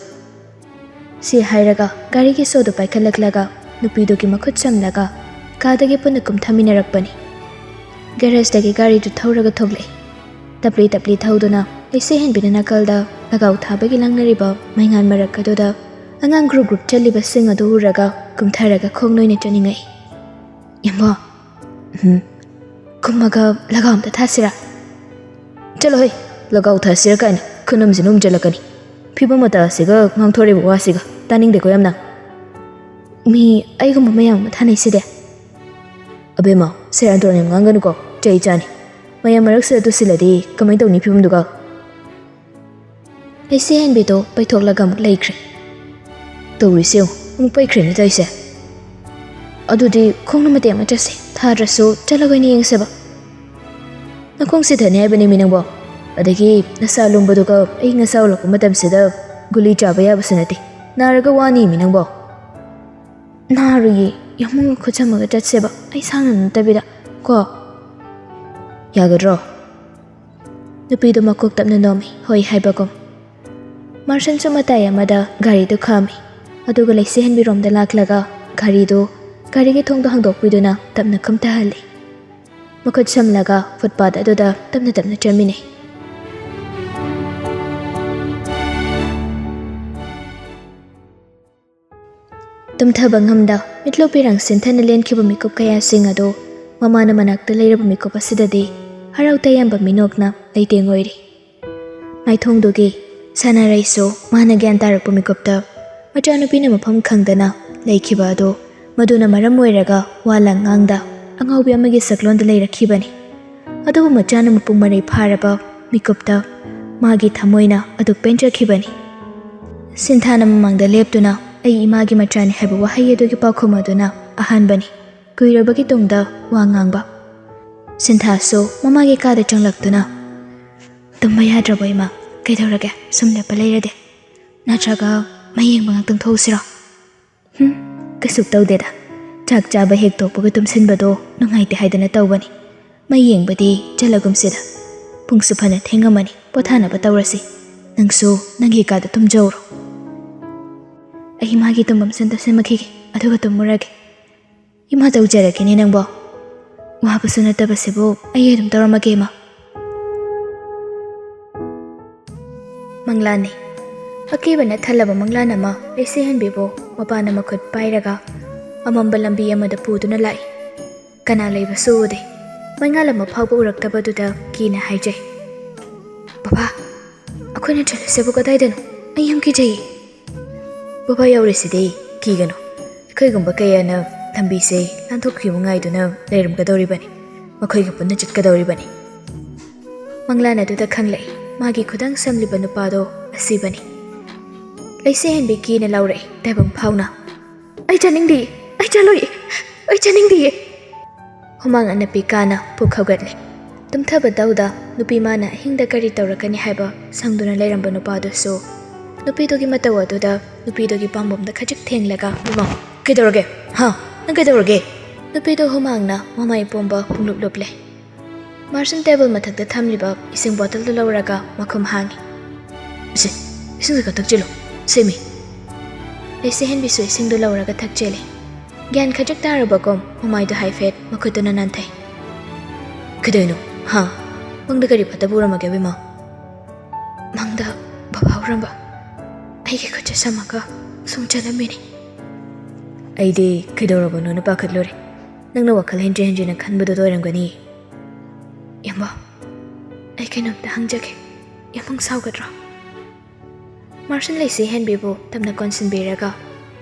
ꯁꯤ ꯍꯥꯏꯔꯒ ꯒꯥꯔꯤꯒꯤ ꯁꯣꯗꯨ ꯄꯥꯏꯈꯠꯂꯛꯂꯒ ꯅꯨꯄꯤꯗꯨꯒꯤ ꯃꯈꯨꯠ ꯆꯝꯂꯒ ꯀꯥꯗꯒꯤ ꯄꯨꯟꯅ ꯀꯨꯝꯊꯃꯤꯟꯅꯔꯛꯄꯅꯤ꯫ ꯒꯦꯔꯦꯖꯇꯒꯤ ꯒꯥꯔꯤꯗꯨ ꯊꯧꯔꯒ ꯊꯣꯛꯂꯛꯏ꯫ ꯇꯞꯂꯤ ꯇꯞꯂꯤ ꯊꯧꯗꯨꯅ ꯂꯩꯁꯦ ꯍꯦꯟꯕꯤꯅ ꯅꯥꯀꯜꯗ ꯂꯒꯥꯎ ꯊꯥꯕꯒꯤ ꯂꯥꯡꯅꯔꯤꯕ ꯃꯩꯉꯥꯟ ꯃꯔꯛ ꯑꯗꯨꯗ ꯑꯉꯥꯡ ꯒ꯭ꯔꯨꯞ ꯒ꯭ꯔꯨꯞ ꯆꯠꯂꯤꯕꯁꯤꯡ ꯑꯗꯨ ꯎꯔꯒ ꯀꯨꯝꯊꯔꯒ ꯈꯣꯡ ꯅꯣꯏꯅ ꯆꯠꯅꯤꯡꯉꯛꯏ꯫ "ꯌꯥꯝꯕꯣ, ꯎꯝ, ꯀꯨꯝꯃꯒ ꯂꯒꯥꯎ ꯑꯝꯇ ꯊꯥꯁꯤꯔꯥ?" "ꯆꯠꯂꯣꯍꯦ, ꯂꯒꯥꯎ ꯊꯥꯁꯤꯔꯥ ꯀꯥꯏꯅ ꯈꯨꯅꯝꯁꯤ ꯅꯨꯝꯖꯜꯂꯛꯀꯅꯤ꯫ ꯐꯤꯕꯝ ꯃꯇꯥ ꯑꯁꯤꯒ ꯉꯥꯡꯊꯣꯔꯛꯏꯕ ꯋꯥꯁꯤꯒ ꯇꯥꯅꯤꯡꯗꯦꯀꯣ ꯌꯥꯝꯅ꯫ ꯃꯤ ꯑꯩꯒꯨꯝꯕ ꯃꯌꯥꯝ ꯑꯃ ꯊꯥꯅꯩꯁꯤꯗꯤ꯫" "ꯑꯕꯦꯝꯃ, ꯁꯦꯔꯥꯟ ꯇꯨꯔꯥꯟ ꯌꯥꯝ ꯉꯥꯡꯒꯅꯨꯀꯣ, ꯆꯩ ꯆꯥꯅꯤ꯫ ꯃꯌꯥꯝ ꯃꯔꯛꯁꯤꯗ ꯇꯨꯁꯤꯜꯂꯗꯤ ꯀꯃꯥꯏꯅ ꯇꯧꯅꯤ ꯐꯤꯕꯝꯗꯨꯒ?" ꯂꯩꯁꯦ ꯍꯦꯟꯕꯤꯗꯣ ꯄꯩꯊꯣꯛꯂꯒ ꯑꯃꯨꯛ ꯂꯩꯈ꯭ꯔꯦ꯫ "ꯇꯧꯔꯤꯁꯦ ꯌꯦꯡꯉꯨ, ꯑꯃꯨꯛ ꯄꯩꯈ꯭ꯔꯦꯅꯦ ꯇꯧꯔꯤꯁꯦ꯫ ꯑꯗꯨꯗꯤ ꯈꯣꯡꯅ ꯃꯇꯦꯛ ꯑꯃ ꯆꯠꯁꯦ, ꯊꯥꯗ꯭ꯔꯁꯨ ꯆꯠꯂꯒ ꯑꯣꯏꯅ ꯌꯦꯡꯁꯦꯕ꯫" "ꯅꯈꯣꯡ ꯁꯤꯊꯅꯤ ꯍꯥꯏꯕꯅꯦꯃꯤ ꯅꯪꯕꯣ꯫ ꯑꯗꯒꯤ ꯅꯁꯥ ꯂꯨꯝꯕꯗꯨꯒ ꯑꯏꯪ ꯑꯁꯥ ꯑꯣꯜꯂꯛꯄ ꯃꯇꯝꯁꯤꯗ ꯒꯨꯂꯤ ꯆꯥꯕ ꯌꯥꯕꯁꯨ ꯅꯠꯇꯦ, ꯅꯥꯔꯒ ꯋꯥꯅꯤꯃꯤ ꯅꯪꯕꯣ꯫" "ꯅꯥꯔꯨꯏꯌꯦ, ꯌꯥꯝꯕꯨꯡꯒ ꯈꯨꯠ ꯁꯝꯃꯒ ꯆꯠꯁꯦꯕ, ꯑꯩ ꯁꯥꯡꯅ ꯅꯠꯇꯕꯤꯗ ꯀꯣ꯫" "ꯌꯥꯒꯗ꯭ꯔꯣ?" ꯅꯨꯄꯤꯗꯨ ꯃꯀꯣꯛ ꯇꯞꯅ ꯅꯣꯝꯃꯤ, ꯍꯣꯏ ꯍꯥꯏꯕꯒꯨꯝ꯫ ꯃꯥꯔꯁꯟꯁꯨ ꯃꯇꯥꯏ ꯑꯃꯗ ꯒꯥꯔꯤꯗꯨ ꯈꯥꯝꯃꯤ, ꯑꯗꯨꯒ ꯂꯩꯁꯦꯍꯟꯕꯤꯔꯣꯝꯗ ꯂꯥꯛꯂꯒ ꯒꯥꯔꯤꯗꯨ, ꯒꯥꯔꯤꯒꯤ ꯊꯣꯡꯗꯣ ꯍꯥꯡꯗꯣꯛꯄꯤꯗꯨꯅ ꯇꯞꯅ ꯀꯨꯝꯊꯍꯜꯂꯤ꯫ ꯃꯈꯨꯠ ꯁꯝꯂꯒ ꯐꯨꯠꯄꯥꯠ ꯑꯗꯨꯗ ꯇꯞꯅ ꯇꯞꯅ ꯆꯠꯃꯤꯟꯅꯩ꯫ ꯇꯨꯝꯊꯕ ꯉꯝꯗ ꯃꯤꯠꯂꯨ ꯄꯤꯔꯥꯡ ꯁꯤꯟꯊꯅ ꯂꯦꯟꯈꯤꯕ ꯃꯤꯀꯨꯞ ꯀꯌꯥꯁꯤꯡ ꯑꯗꯨ ꯃꯃꯥꯅ ꯃꯅꯥꯛꯇ ꯂꯩꯔꯕ ꯃꯤꯀꯨꯞ ꯑꯁꯤꯗꯗꯤ ꯍꯔꯥꯎ ꯇꯌꯥꯝꯕ ꯃꯤꯅꯣꯛꯅ ꯂꯩꯇꯦꯡ ꯑꯣꯏꯔꯤ꯫ ꯃꯥꯏꯊꯣꯡꯗꯨꯒꯤ ꯁꯥꯟꯅꯔꯩꯁꯨ ꯃꯥꯅ ꯒ꯭ꯌꯥꯟ ꯇꯥꯔꯛꯄ ꯃꯤꯀꯨꯞꯇ ꯃꯆꯥꯅꯨꯄꯤꯅ ꯃꯐꯝ ꯈꯪꯗꯅ ꯂꯩꯈꯤꯕ ꯑꯗꯨ, ꯃꯗꯨꯅ ꯃꯔꯝ ꯑꯣꯏꯔꯒ ꯋꯥ ꯂꯥꯡ ꯉꯥꯡꯗ ꯑꯉꯥꯎꯕꯤ ꯑꯃꯒꯤ ꯁꯛꯂꯣꯟꯗ ꯂꯩꯔꯛꯈꯤꯕꯅꯤ꯫ ꯑꯗꯨꯕꯨ ꯃꯆꯥꯅ ꯃꯄꯨꯡ ꯃꯔꯩ ꯐꯥꯔꯕ ꯃꯤꯀꯨꯞꯇ ꯃꯥꯒꯤ ꯊꯃꯣꯏꯅ ꯑꯗꯨꯛ ꯄꯦꯟꯖꯈꯤꯕꯅꯤ꯫ ꯁꯤꯟꯊꯥꯅ ꯃꯃꯥꯡꯗ ꯂꯦꯞꯇꯨꯅ "ꯑꯩ ꯏꯃꯥꯒꯤ ꯃꯆꯥꯅꯤ" ꯍꯥꯏꯕ ꯋꯥꯍꯩ ꯑꯗꯨꯒꯤ ꯄꯥꯎꯈꯨꯝ ꯑꯗꯨꯅ ꯑꯍꯥꯟꯕꯅꯤ꯫ ꯀꯨꯏꯔꯕꯒꯤ ꯇꯨꯡꯗ ꯋꯥ ꯉꯥꯡꯕ꯫ ꯁꯤꯟꯊꯥꯁꯨ ꯃꯃꯥꯒꯤ ꯀꯥꯗ ꯆꯪꯂꯛꯇꯨꯅ, "ꯇꯨꯝꯕ ꯌꯥꯗ꯭ꯔꯕꯣ ꯏꯃꯥ? ꯀꯩꯗꯧꯔꯒꯦ ꯁꯨꯝ ꯂꯦꯞꯄ ꯂꯩꯔꯗꯤ? ꯅꯠꯇ꯭ꯔꯒ ꯃꯩ ꯌꯦꯡꯕ ꯉꯥꯛꯇꯪ ꯊꯣꯛꯎꯁꯤꯔꯣ?" "ꯍꯨꯝ, ꯀꯩꯁꯨ ꯇꯧꯗꯦꯗ꯫ ꯆꯥꯛ ꯆꯥꯕ ꯍꯦꯛ ꯇꯣꯛꯄꯒ ꯇꯨꯝꯁꯤꯟꯕꯗꯣ ꯅꯨꯡꯉꯥꯏꯇꯦ ꯍꯥꯏꯗꯅ ꯇꯧꯕꯅꯤ꯫ ꯃꯩ ꯌꯦꯡꯕꯗꯤ ꯆꯠꯂꯒꯨꯝꯁꯤꯗ꯫ ꯄꯨꯡꯁꯨ ꯐꯅ ꯊꯦꯡꯉꯝꯃꯅꯤ, ꯄꯣꯊꯥꯅꯕ ꯇꯧꯔꯁꯤ꯫ ꯅꯪꯁꯨ ꯅꯪꯒꯤ ꯀꯥꯗ ꯇꯨꯝꯖꯧꯔꯣ꯫" "ꯑꯩ ꯃꯥꯒꯤ ꯇꯨꯝꯐꯝ ꯁꯤꯟꯗ ꯁꯦꯝꯃꯛꯈꯤꯒꯦ, ꯑꯗꯨꯒ ꯇꯨꯝꯃꯨꯔꯒꯦ꯫" "ꯏꯃꯥ ꯇꯧꯖꯔꯒꯦꯅꯦ ꯅꯪꯕꯣ꯫ ꯋꯥꯕꯁꯨ ꯅꯠꯇꯕꯁꯤꯕꯨ ꯑꯩ ꯑꯗꯨꯝ ꯇꯧꯔꯝꯃꯒꯦ ꯏꯃꯥ꯫" ꯃꯪꯂꯥꯟꯅꯤ꯫ ꯑꯀꯤꯕꯅ ꯊꯜꯂꯕ ꯃꯪꯂꯥꯟ ꯑꯃ ꯂꯩꯁꯦꯍꯟꯕꯤꯕꯨ ꯃꯄꯥꯅ ꯃꯈꯨꯠ ꯄꯥꯏꯔꯒ ꯑꯃꯝꯕ ꯂꯝꯕꯤ ꯑꯃꯗ ꯄꯨꯗꯨꯅ ꯂꯥꯛꯏ꯫ ꯀꯅꯥ ꯂꯩꯕꯁꯨ ꯎꯗꯦ꯫ ꯃꯩꯉꯥꯜ ꯑꯃ ꯐꯥꯎꯕ ꯎꯔꯛꯇꯕꯗꯨꯗ ꯀꯤꯅ ꯍꯥꯏꯖꯩ, "ꯕꯕꯥ, ꯑꯩꯈꯣꯏꯅ ꯆꯠꯂꯤꯁꯤꯕꯨ ꯀꯗꯥꯏꯗꯅꯣ? ꯑꯩ ꯌꯥꯝ ꯀꯤꯖꯩꯌꯦ꯫" "ꯕꯕꯥ ꯌꯧꯔꯤꯁꯤꯗꯤ, ꯀꯤꯒꯅꯨ꯫ ꯑꯩꯈꯣꯏꯒꯨꯝꯕ ꯀꯌꯥꯅ ꯂꯝꯕꯤꯁꯦ ꯂꯥꯟꯊꯣꯛꯈꯤꯕ ꯉꯥꯏꯗꯨꯅ ꯂꯩꯔꯝꯒꯗꯧꯔꯤꯕꯅꯤ꯫ ꯃꯈꯣꯏꯒ ꯄꯨꯟꯅ ꯆꯠꯀꯗꯧꯔꯤꯕꯅꯤ꯫" ꯃꯪꯂꯥꯟ ꯑꯗꯨꯗ ꯈꯪꯂꯛꯏ, ꯃꯥꯒꯤ ꯈꯨꯗꯥꯡ ꯁꯝꯂꯤꯕ ꯅꯨꯄꯥꯗꯣ ꯑꯁꯤꯕꯅꯤ꯫ ꯂꯩꯁꯦꯍꯟꯕꯤ ꯀꯤꯅ ꯂꯥꯎꯔꯛꯏ ꯇꯥꯏꯕꯪ ꯐꯥꯎꯅ, "ꯑꯩ ꯆꯥꯅꯤꯡꯗꯦ! ꯑꯩ ꯆꯠꯂꯣꯏ! ꯑꯩ ꯆꯥꯅꯤꯡꯗꯤꯌꯦ!" ꯍꯨꯃꯥꯡ ꯑꯅꯞꯄꯤ ꯀꯥꯅ ꯄꯨꯛ ꯍꯧꯒꯠꯂꯦ꯫ ꯇꯨꯝꯊꯕ ꯇꯧꯗ ꯅꯨꯄꯤ ꯃꯥꯅ ꯑꯍꯤꯡꯗ ꯀꯔꯤ ꯇꯧꯔꯛꯀꯅꯤ ꯍꯥꯏꯕ ꯁꯪꯗꯨꯅ ꯂꯩꯔꯝꯕ ꯅꯨꯄꯥꯗꯨꯁꯨ ꯅꯨꯄꯤꯗꯨꯒꯤ ꯃꯇꯧ ꯑꯗꯨꯗ ꯅꯨꯄꯤꯗꯨꯒꯤ ꯄꯥꯝꯕꯣꯝꯗ ꯈꯖꯤꯛ ꯊꯦꯡꯂꯒ, "ꯏꯃꯥ, ꯀꯩꯗꯧꯔꯒꯦ? ꯍꯥ? ꯅꯪ ꯀꯩꯗꯧꯔꯒꯦ?" ꯅꯨꯄꯤꯗꯨ ꯍꯨꯃꯥꯡꯅ ꯃꯃꯥꯏ ꯄꯨꯝꯕ ꯄꯨꯡꯂꯨꯞ ꯂꯨꯞꯂꯦ꯫ ꯃꯥꯔꯁꯟ ꯇꯦꯕꯜ ꯃꯊꯛꯇ ꯊꯝꯂꯤꯕ ꯏꯁꯤꯡ ꯕꯣꯇꯜꯗꯨ ꯂꯧꯔꯒ ꯃꯈꯨꯝ ꯍꯥꯡꯉꯤ꯫ "ꯁꯦ, ꯏꯁꯤꯡꯁꯦ ꯈꯔ ꯊꯛꯆꯤꯜꯂꯨ, ꯁꯦꯝꯃꯤ꯫" ꯂꯩꯁꯦ ꯍꯦꯟꯕꯤꯁꯨ ꯏꯁꯤꯡꯗꯨ ꯂꯧꯔꯒ ꯊꯛꯆꯤꯜꯂꯤ꯫ ꯒ꯭ꯌꯥꯟ ꯈꯖꯤꯛ ꯇꯥꯔꯕꯒꯨꯝ ꯃꯃꯥꯏꯗꯨ ꯍꯥꯏꯐꯦꯠ ꯃꯈꯨꯠꯇꯨꯅ ꯅꯥꯟꯊꯩ꯫ "ꯀꯩꯗꯧꯅꯣ? ꯍꯥ? ꯃꯪꯗ ꯀꯔꯤ ꯐꯠꯇꯕ ꯎꯔꯝꯃꯒꯦ, ꯏꯕꯦꯝꯃ?" "ꯃꯪꯗ ꯕꯕꯥ ꯎꯔꯝꯕ꯫ ꯑꯩꯒꯤ ꯈꯨꯠꯁꯦ ꯁꯝꯃꯒ ꯁꯨꯝ ꯆꯠꯂꯝꯃꯤꯅꯤ꯫" ꯑꯩꯗꯤ ꯀꯩꯗꯧꯔꯕꯅꯣꯅ ꯄꯥꯈꯠꯂꯨꯔꯦ꯫ ꯅꯪꯅ ꯋꯥꯈꯜ ꯍꯦꯟꯖꯤꯟ ꯍꯦꯟꯖꯤꯟꯅ ꯈꯟꯕꯗꯨꯗ ꯑꯣꯏꯔꯝꯒꯅꯤ꯫ "ꯏꯌꯥꯝꯕ, ꯑꯩ ꯀꯩꯅꯣꯝꯇ ꯍꯪꯖꯒꯦ꯫ ꯏꯌꯥꯝꯕ ꯁꯥꯎꯒꯗ꯭ꯔꯣ?" ꯃꯥꯔꯁꯟ ꯂꯩꯁꯦ ꯍꯦꯟꯕꯤꯕꯨ ꯇꯞꯅ ꯀꯣꯟꯁꯤꯟꯕꯤꯔꯒ,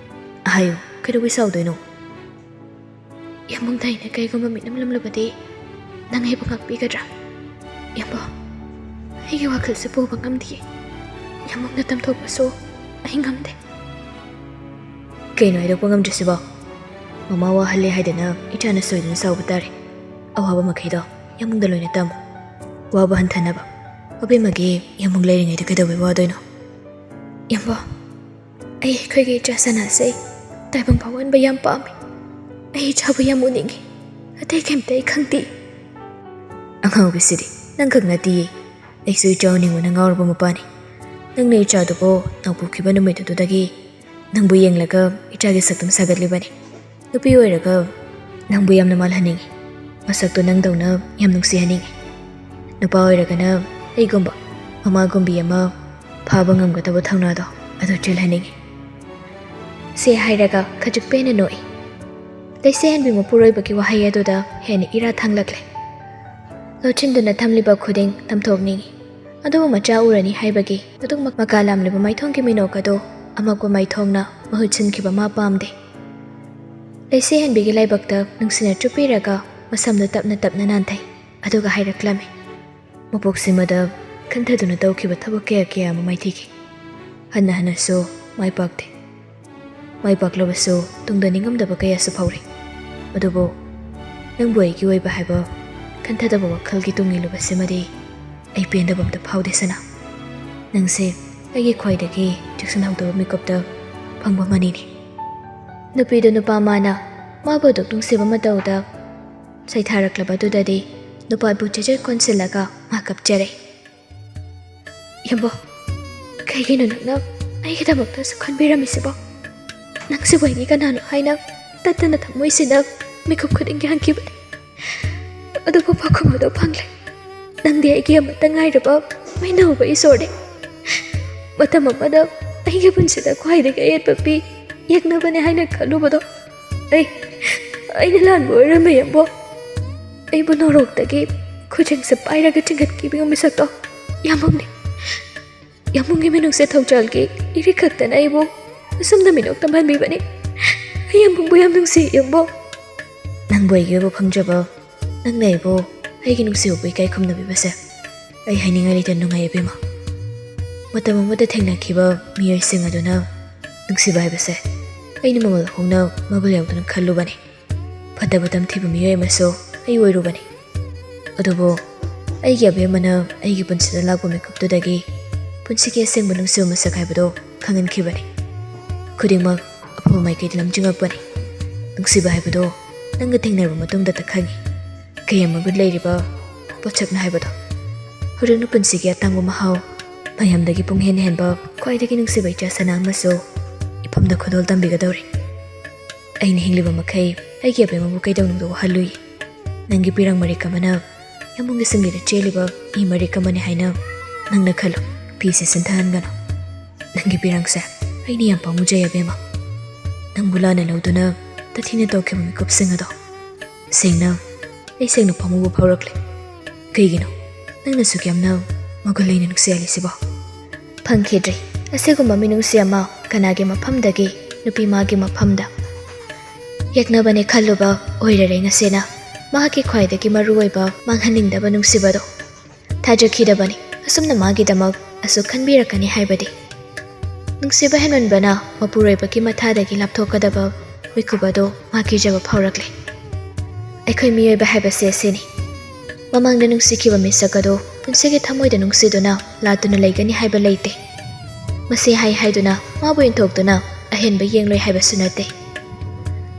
"ꯍꯥꯏꯌꯨ, ꯀꯩꯗꯧꯕꯩ ꯁꯥꯎꯗꯣꯏꯅꯣ?" "ꯏꯌꯥꯝꯕꯗ ꯑꯩꯅ ꯀꯩꯒꯨꯝꯕ ꯃꯤꯅꯝꯂꯝꯂꯕꯗꯤ ꯅꯪ ꯑꯩꯕꯨ ꯉꯥꯛꯄꯤꯒꯗ꯭ꯔꯥ? ꯏꯌꯥꯝꯕ, ꯑꯩꯒꯤ ꯋꯥꯈꯜꯁꯦ ꯄꯨꯕ ꯉꯝꯗꯤꯌꯦ꯫ ꯏꯌꯥꯝꯕꯅ ꯇꯝꯊꯣꯛꯄꯁꯨ ꯑꯩ ꯉꯝꯗꯦ꯫" "ꯀꯩꯅꯣ ꯍꯥꯏꯗꯣꯛꯄ ꯉꯝꯗ꯭ꯔꯤꯁꯤꯕꯣ? ꯃꯃꯥ ꯋꯥꯍꯜꯂꯦ ꯍꯥꯏꯗꯅ ꯏꯆꯥꯅ ꯁꯣꯏꯗꯅ ꯁꯥꯎꯕ ꯇꯥꯔꯦ꯫ ꯑꯋꯥꯕ ꯃꯈꯩꯗꯣ ꯏꯌꯥꯝꯕꯗ ꯂꯣꯏꯅ ꯇꯝꯃꯨ꯫ ꯋꯥꯕ ꯍꯟꯊꯅꯕ꯫ ꯑꯕꯦꯝꯃꯒꯤ ꯏꯌꯥꯝꯕ ꯂꯩꯔꯤꯉꯩꯗ ꯀꯩꯗꯧꯕꯩ ꯋꯥꯗꯣꯏꯅꯣ?" "ꯏꯌꯥꯝꯕ, ꯑꯩ ꯑꯩꯈꯣꯏꯒꯤ ꯏꯆꯥ ꯁꯅꯥꯁꯦ ꯇꯥꯏꯕꯪ ꯄꯥꯟ ꯑꯣꯟꯕ ꯌꯥꯝ ꯄꯥꯝꯃꯤ꯫ ꯑꯩ ꯏꯆꯥꯕꯨ ꯌꯥꯝ ꯎꯅꯤꯡꯉꯤ꯫ ꯑꯇꯩ ꯀꯩꯝꯇ ꯑꯩ ꯈꯪꯗꯦ꯫" "ꯑꯉꯥꯎꯕꯤꯁꯤꯗꯤ, ꯅꯪ ꯈꯛ ꯅꯠꯇꯤꯌꯦ꯫ ꯑꯩꯁꯨ ꯏꯆꯥ ꯎꯅꯤꯡꯕꯅ ꯉꯥꯎꯔꯕ ꯃꯄꯥꯅꯤ꯫ ꯅꯪꯅ ꯏꯆꯥꯗꯨꯕꯨ ꯅꯥꯎꯄꯣꯛꯈꯤꯕ ꯅꯨꯃꯤꯠ ꯑꯗꯨꯗꯒꯤ ꯅꯪꯕꯨ ꯌꯦꯡꯂꯒ ꯏꯆꯥꯒꯤ ꯁꯛꯇꯝ ꯁꯥꯒꯠꯂꯤꯕꯅꯤ꯫ ꯅꯨꯄꯤ ꯑꯣꯏꯔꯒ ꯅꯪꯕꯨ ꯌꯥꯝꯅ ꯃꯥꯜꯍꯟꯅꯤꯡꯉꯤ꯫ ꯃꯁꯛꯇꯣ ꯅꯪꯗꯧꯅ ꯌꯥꯝ ꯅꯨꯡꯁꯤꯍꯟꯅꯤꯡꯉꯤ꯫ ꯅꯨꯄꯥ ꯑꯣꯏꯔꯒꯅ ꯑꯩꯒꯨꯝꯕ ꯃꯃꯥꯒꯨꯝꯕꯤ ꯑꯃ ꯐꯥꯕ ꯉꯝꯒꯗꯕ ꯊꯧꯅꯥꯗꯣ ꯑꯗꯨ ꯆꯦꯜꯍꯟꯅꯤꯡꯉꯤ꯫" ꯁꯦ ꯍꯥꯏꯔꯒ ꯈꯖꯤꯛ ꯄꯦꯟꯅ ꯅꯣꯛꯏ꯫ ꯂꯩꯁꯦ ꯍꯦꯟꯕꯤ ꯃꯄꯨꯔꯣꯏꯕꯒꯤ ꯋꯥꯍꯩ ꯑꯗꯨꯗ ꯍꯦꯟꯅ ꯏꯔꯥ ꯊꯥꯡꯂꯛꯂꯦ꯫ ꯂꯣꯠꯁꯤꯟꯗꯨꯅ ꯊꯝꯂꯤꯕ ꯈꯨꯗꯤꯡ ꯇꯝꯊꯣꯛꯅꯤꯡꯉꯤ꯫ ꯑꯗꯨꯕꯨ ꯃꯆꯥ ꯎꯔꯅꯤ ꯍꯥꯏꯕꯒꯤ ꯑꯗꯨꯛ ꯃꯀꯥ ꯂꯥꯝꯂꯤꯕ ꯃꯥꯏꯊꯣꯡꯒꯤ ꯃꯤꯅꯣꯛ ꯑꯗꯨ ꯑꯃꯛꯄ ꯃꯥꯏꯊꯣꯡꯅ ꯃꯍꯨꯠ ꯁꯤꯟꯈꯤꯕ ꯃꯥ ꯄꯥꯝꯗꯦ꯫ ꯂꯩꯁꯦ ꯍꯦꯟꯕꯤꯒꯤ ꯂꯥꯏꯕꯛꯇ ꯅꯨꯡꯁꯤꯅ ꯆꯨꯞꯄꯤꯔꯒ ꯃꯁꯝꯗꯨ ꯇꯞꯅ ꯇꯞꯅ ꯅꯥꯟꯊꯩ꯫ ꯑꯗꯨꯒ ꯍꯥꯏꯔꯛꯂꯝꯃꯤ, "ꯃꯄꯣꯛꯁꯤꯃꯗ ꯈꯟꯊꯗꯨꯅ ꯇꯧꯈꯤꯕ ꯊꯕꯛ ꯀꯌꯥ ꯀꯌꯥ ꯑꯃ ꯃꯥꯏꯊꯤꯈꯤ꯫ ꯍꯟꯅ ꯍꯟꯅꯁꯨ ꯃꯥꯏ ꯄꯥꯛꯇꯦ꯫ ꯃꯥꯏ ꯄꯥꯛꯂꯕꯁꯨ ꯇꯨꯡꯗ ꯅꯤꯡꯉꯝꯗꯕ ꯀꯌꯥꯁꯨ ꯐꯥꯎꯔꯦ꯫ ꯑꯗꯨꯕꯨ ꯅꯪꯕꯨ ꯑꯩꯒꯤ ꯑꯣꯏꯕ ꯍꯥꯏꯕ ꯈꯟꯊꯗꯕ ꯋꯥꯈꯜꯒꯤ ꯇꯨꯡ ꯏꯜꯂꯨꯕꯁꯤꯃꯗꯤ ꯑꯩ ꯄꯦꯟꯗꯕ ꯑꯝꯇ ꯐꯥꯎꯗꯦ ꯁꯅꯥ꯫ ꯅꯪꯁꯦ ꯑꯩꯒꯤ ꯈ꯭ꯋꯥꯏꯗꯒꯤ ꯆꯦꯛꯁꯤꯟꯍꯧꯗꯕ ꯃꯤꯀꯨꯞꯇ ꯐꯪꯕ ꯃꯅꯤꯅꯤ꯫" ꯅꯨꯄꯤꯗꯨ ꯅꯨꯄꯥ ꯃꯥꯅ ꯃꯥꯕꯨ ꯑꯗꯨꯛ ꯅꯨꯡꯁꯤꯕ ꯃꯇꯧꯗ ꯁꯩꯊꯥꯔꯛꯂꯕꯗꯨꯗꯗꯤ ꯅꯨꯄꯥꯕꯨ ꯆꯦꯆꯦꯠ ꯀꯣꯟꯁꯤꯜꯂꯒ ꯃꯥ ꯀꯞꯆꯔꯦ꯫ "ꯌꯥꯝꯕꯣ, ꯀꯩꯒꯤꯅꯣ ꯅꯪꯅ ꯑꯩꯒꯤꯗꯃꯛꯇ ꯑꯁꯨꯛ ꯈꯟꯕꯤꯔꯝꯃꯤꯁꯤꯕꯣ? ꯅꯪꯁꯤꯕꯨ ꯑꯩꯒꯤ ꯀꯅꯥꯅꯣ ꯍꯥꯏꯅ ꯇꯠꯇꯅ ꯊꯃꯣꯏꯁꯤꯅ ꯃꯤꯀꯨꯞ ꯈꯨꯗꯤꯡꯒꯤ ꯍꯪꯈꯤꯕꯅꯤ꯫ ꯑꯗꯨꯕꯨ ꯄꯥꯎꯈꯨꯝ ꯑꯗꯨ ꯐꯪꯂꯦ꯫ ꯅꯪꯗꯤ ꯑꯩꯒꯤ ꯑꯃꯠꯇ ꯉꯥꯏꯔꯕ ꯃꯩꯅꯧꯕ ꯏꯁꯣꯔꯅꯤ꯫ ꯃꯇꯝ ꯑꯃꯗ ꯑꯩꯒꯤ ꯄꯨꯟꯁꯤꯗ ꯈ꯭ꯋꯥꯏꯗꯒꯤ ꯑꯌꯦꯠꯄ ꯄꯤ ꯌꯦꯛꯅꯕꯅꯦ ꯍꯥꯏꯅ ꯈꯜꯂꯨꯕꯗꯣ ꯑꯩ, ꯑꯩꯅ ꯂꯥꯟꯕ ꯑꯣꯏꯔꯝꯃꯦ, ꯌꯥꯝꯕꯣ꯫ ꯑꯩꯕꯨ ꯅꯣꯔꯣꯛꯇꯒꯤ ꯈꯨꯖꯦꯡꯁꯦ ꯄꯥꯏꯔꯒ ꯆꯤꯡꯈꯠꯈꯤꯕ ꯃꯤꯁꯛꯇꯣ ꯌꯥꯝꯕꯨꯡꯅꯤ꯫ ꯌꯥꯝꯕꯨꯡꯒꯤ ꯃꯤꯅꯨꯡꯁꯤ ꯊꯧꯖꯥꯜꯒꯤ ꯏꯔꯤꯛ ꯈꯛꯇꯅ ꯑꯩꯕꯨ ꯑꯁꯨꯝꯅ ꯃꯤꯅꯣꯛ ꯇꯝꯍꯟꯕꯤꯕꯅꯤ꯫ ꯑꯩ ꯌꯥꯝꯕꯨꯡꯕꯨ ꯌꯥꯝ ꯅꯨꯡꯁꯤ, ꯌꯥꯝꯕꯣ꯫ ꯅꯪꯕꯨ ꯑꯩꯒꯤ ꯑꯣꯏꯕ ꯐꯪꯖꯕ, ꯅꯪꯅ ꯑꯩꯕꯨ ꯑꯩꯒꯤ ꯅꯨꯡꯁꯤꯕꯕꯨ ꯏꯀꯥꯏ ꯈꯨꯝꯅꯕꯤꯕꯁꯦ ꯑꯩ ꯍꯥꯏꯅꯤꯡꯉꯥꯏ ꯂꯩꯇꯦ, ꯅꯨꯡꯉꯥꯏ ꯏꯕꯦꯝꯃ꯫ ꯃꯇꯝ ꯑꯃꯗ ꯊꯦꯡꯅꯈꯤꯕ ꯃꯤꯑꯣꯏꯁꯤꯡ ꯑꯗꯨꯅ ꯅꯨꯡꯁꯤꯕ ꯍꯥꯏꯕꯁꯦ ꯑꯩꯅ ꯃꯃꯜ ꯍꯣꯡꯅ ꯃꯒꯨꯟ ꯌꯥꯎꯗꯅ ꯈꯜꯂꯨꯕꯅꯤ꯫ ꯐꯠꯇꯕ ꯇꯝꯊꯤꯕ ꯃꯤꯑꯣꯏ ꯑꯃꯁꯨ ꯑꯩ ꯑꯣꯏꯔꯨꯕꯅꯤ꯫ ꯑꯗꯨꯕꯨ ꯑꯩꯒꯤ ꯑꯕꯦꯝꯃꯅ ꯑꯩꯒꯤ ꯄꯨꯟꯁꯤꯗ ꯂꯥꯛꯄ ꯃꯤꯀꯨꯞꯇꯨꯗꯒꯤ ꯄꯨꯟꯁꯤꯒꯤ ꯑꯁꯦꯡꯕ ꯅꯨꯡꯁꯤꯕ ꯃꯁꯛ ꯍꯥꯏꯕꯗꯨ ꯈꯪꯍꯟꯈꯤꯕꯅꯤ꯫ ꯈꯨꯗꯤꯡꯃꯛ ꯑꯐꯕ ꯃꯥꯏꯀꯩꯗ ꯂꯝꯖꯤꯡꯉꯛꯄꯅꯤ꯫ ꯅꯨꯡꯁꯤꯕ ꯍꯥꯏꯕꯗꯨ ꯅꯪꯒ ꯊꯦꯡꯅꯔꯕ ꯃꯇꯨꯡꯗꯇ ꯈꯪꯉꯤ꯫ ꯀꯌꯥꯝ ꯃꯒꯨꯟ ꯂꯩꯔꯤꯕ ꯄꯣꯠꯁꯛꯅꯣ ꯍꯥꯏꯕꯗꯣ꯫ ꯍꯧꯖꯤꯛꯅ ꯄꯨꯟꯁꯤꯒꯤ ꯑꯇꯥꯡꯕ ꯃꯍꯥꯎ ꯃꯌꯥꯝꯗꯒꯤ ꯄꯨꯡꯍꯦꯟ ꯍꯦꯟꯕ ꯈ꯭ꯋꯥꯏꯗꯒꯤ ꯅꯨꯡꯁꯤꯕ ꯏꯆꯥ ꯁꯅꯥ ꯑꯃꯁꯨ ꯏꯐꯝꯗ ꯈꯨꯗꯣꯜ ꯇꯝꯕꯤꯒꯗꯧꯔꯤ꯫ ꯑꯩꯅ ꯍꯤꯡꯂꯤꯕ ꯃꯈꯩ ꯑꯩꯒꯤ ꯑꯕꯦꯝꯃꯕꯨ ꯀꯩꯗꯧꯅꯨꯡꯗ ꯋꯥꯍꯜꯂꯨꯏ꯫ ꯅꯪꯒꯤ ꯄꯤꯔꯥꯡ ꯃꯔꯤꯛ ꯑꯃꯅ ꯌꯥꯝꯕꯨꯡꯒꯤ ꯁꯤꯡꯂꯤꯗ ꯆꯦꯜꯂꯤꯕ ꯏ ꯃꯔꯤꯛ ꯑꯃꯅꯤ ꯍꯥꯏꯅ ꯅꯪꯅ ꯈꯜꯂꯨ꯫ ꯐꯤꯁꯦ ꯁꯤꯟꯊꯍꯟꯒꯅꯨ꯫ ꯅꯪꯒꯤ ꯄꯤꯔꯥꯡꯁꯦ ꯑꯩꯅ ꯌꯥꯝ ꯄꯥꯝꯃꯨꯖꯩ, ꯑꯕꯦꯝꯃ꯫ ꯅꯪꯕꯨ ꯂꯥꯟꯅ ꯂꯧꯗꯨꯅ ꯇꯊꯤꯅ ꯇꯧꯈꯤꯕ ꯃꯤꯀꯨꯞꯁꯤꯡ ꯑꯗꯣ ꯁꯦꯡꯅ, ꯑꯩ ꯁꯦꯡꯅ ꯄꯥꯝꯃꯨꯕ ꯐꯥꯎꯔꯛꯂꯦ꯫ ꯀꯩꯒꯤꯅꯣ ꯅꯪꯅ ꯑꯁꯨꯛ ꯌꯥꯝꯅ ꯃꯒꯨꯟ ꯂꯩꯅ ꯅꯨꯡꯁꯤꯍꯜꯂꯤꯁꯤꯕꯣ? ꯐꯪꯈꯤꯗ꯭ꯔꯤ ꯑꯁꯤꯒꯨꯝꯕ ꯃꯤꯅꯨꯡꯁꯤ ꯑꯃ ꯀꯅꯥꯒꯤ ꯃꯐꯝꯗꯒꯤ, ꯅꯨꯄꯤ ꯃꯥꯒꯤ ꯃꯐꯝꯗ꯫ ꯌꯦꯛꯅꯕꯅꯦ ꯈꯜꯂꯨꯕ ꯑꯣꯏꯔꯔꯦ ꯉꯁꯤꯅ꯫ ꯃꯍꯥꯛꯀꯤ ꯈ꯭ꯋꯥꯏꯗꯒꯤ ꯃꯔꯨꯑꯣꯏꯕ ꯃꯥꯡꯍꯟꯅꯤꯡꯗꯕ ꯅꯨꯡꯁꯤꯕꯗꯣ꯫ ꯊꯥꯖꯈꯤꯗꯕꯅꯤ ꯑꯁꯨꯝꯅ ꯃꯥꯒꯤꯗꯃꯛ ꯑꯁꯨꯛ ꯈꯟꯕꯤꯔꯛꯀꯅꯤ ꯍꯥꯏꯕꯗꯤ꯫ ꯅꯨꯡꯁꯤꯕ ꯍꯦꯟꯃꯟꯕꯅ ꯃꯄꯨꯔꯣꯏꯕꯒꯤ ꯃꯊꯥꯗꯒꯤ ꯂꯥꯞꯊꯣꯛꯀꯗꯕ ꯃꯤꯀꯨꯞ ꯑꯗꯣ ꯃꯥ ꯀꯤꯖꯕ ꯐꯥꯎꯔꯛꯂꯦ꯫ ꯑꯩꯈꯣꯏ ꯃꯤꯑꯣꯏꯕ ꯍꯥꯏꯕꯁꯦ ꯑꯁꯤꯅꯤ꯫ ꯃꯃꯥꯡꯗ ꯅꯨꯡꯁꯤꯈꯤꯕ ꯃꯤꯁꯛ ꯑꯗꯣ ꯄꯨꯟꯁꯤꯒꯤ ꯊꯃꯣꯏꯗ ꯅꯨꯡꯁꯤꯗꯨꯅ ꯂꯥꯠꯇꯨꯅ ꯂꯩꯒꯅꯤ ꯍꯥꯏꯕ ꯂꯩꯇꯦ꯫ ꯃꯁꯤ ꯍꯥꯏ ꯍꯥꯏꯗꯨꯅ ꯃꯥꯕꯨ ꯏꯟꯊꯣꯛꯇꯨꯅ ꯑꯍꯦꯟꯕ ꯌꯦꯡꯂꯣꯏ ꯍꯥꯏꯕꯁꯨ ꯅꯠꯇꯦ꯫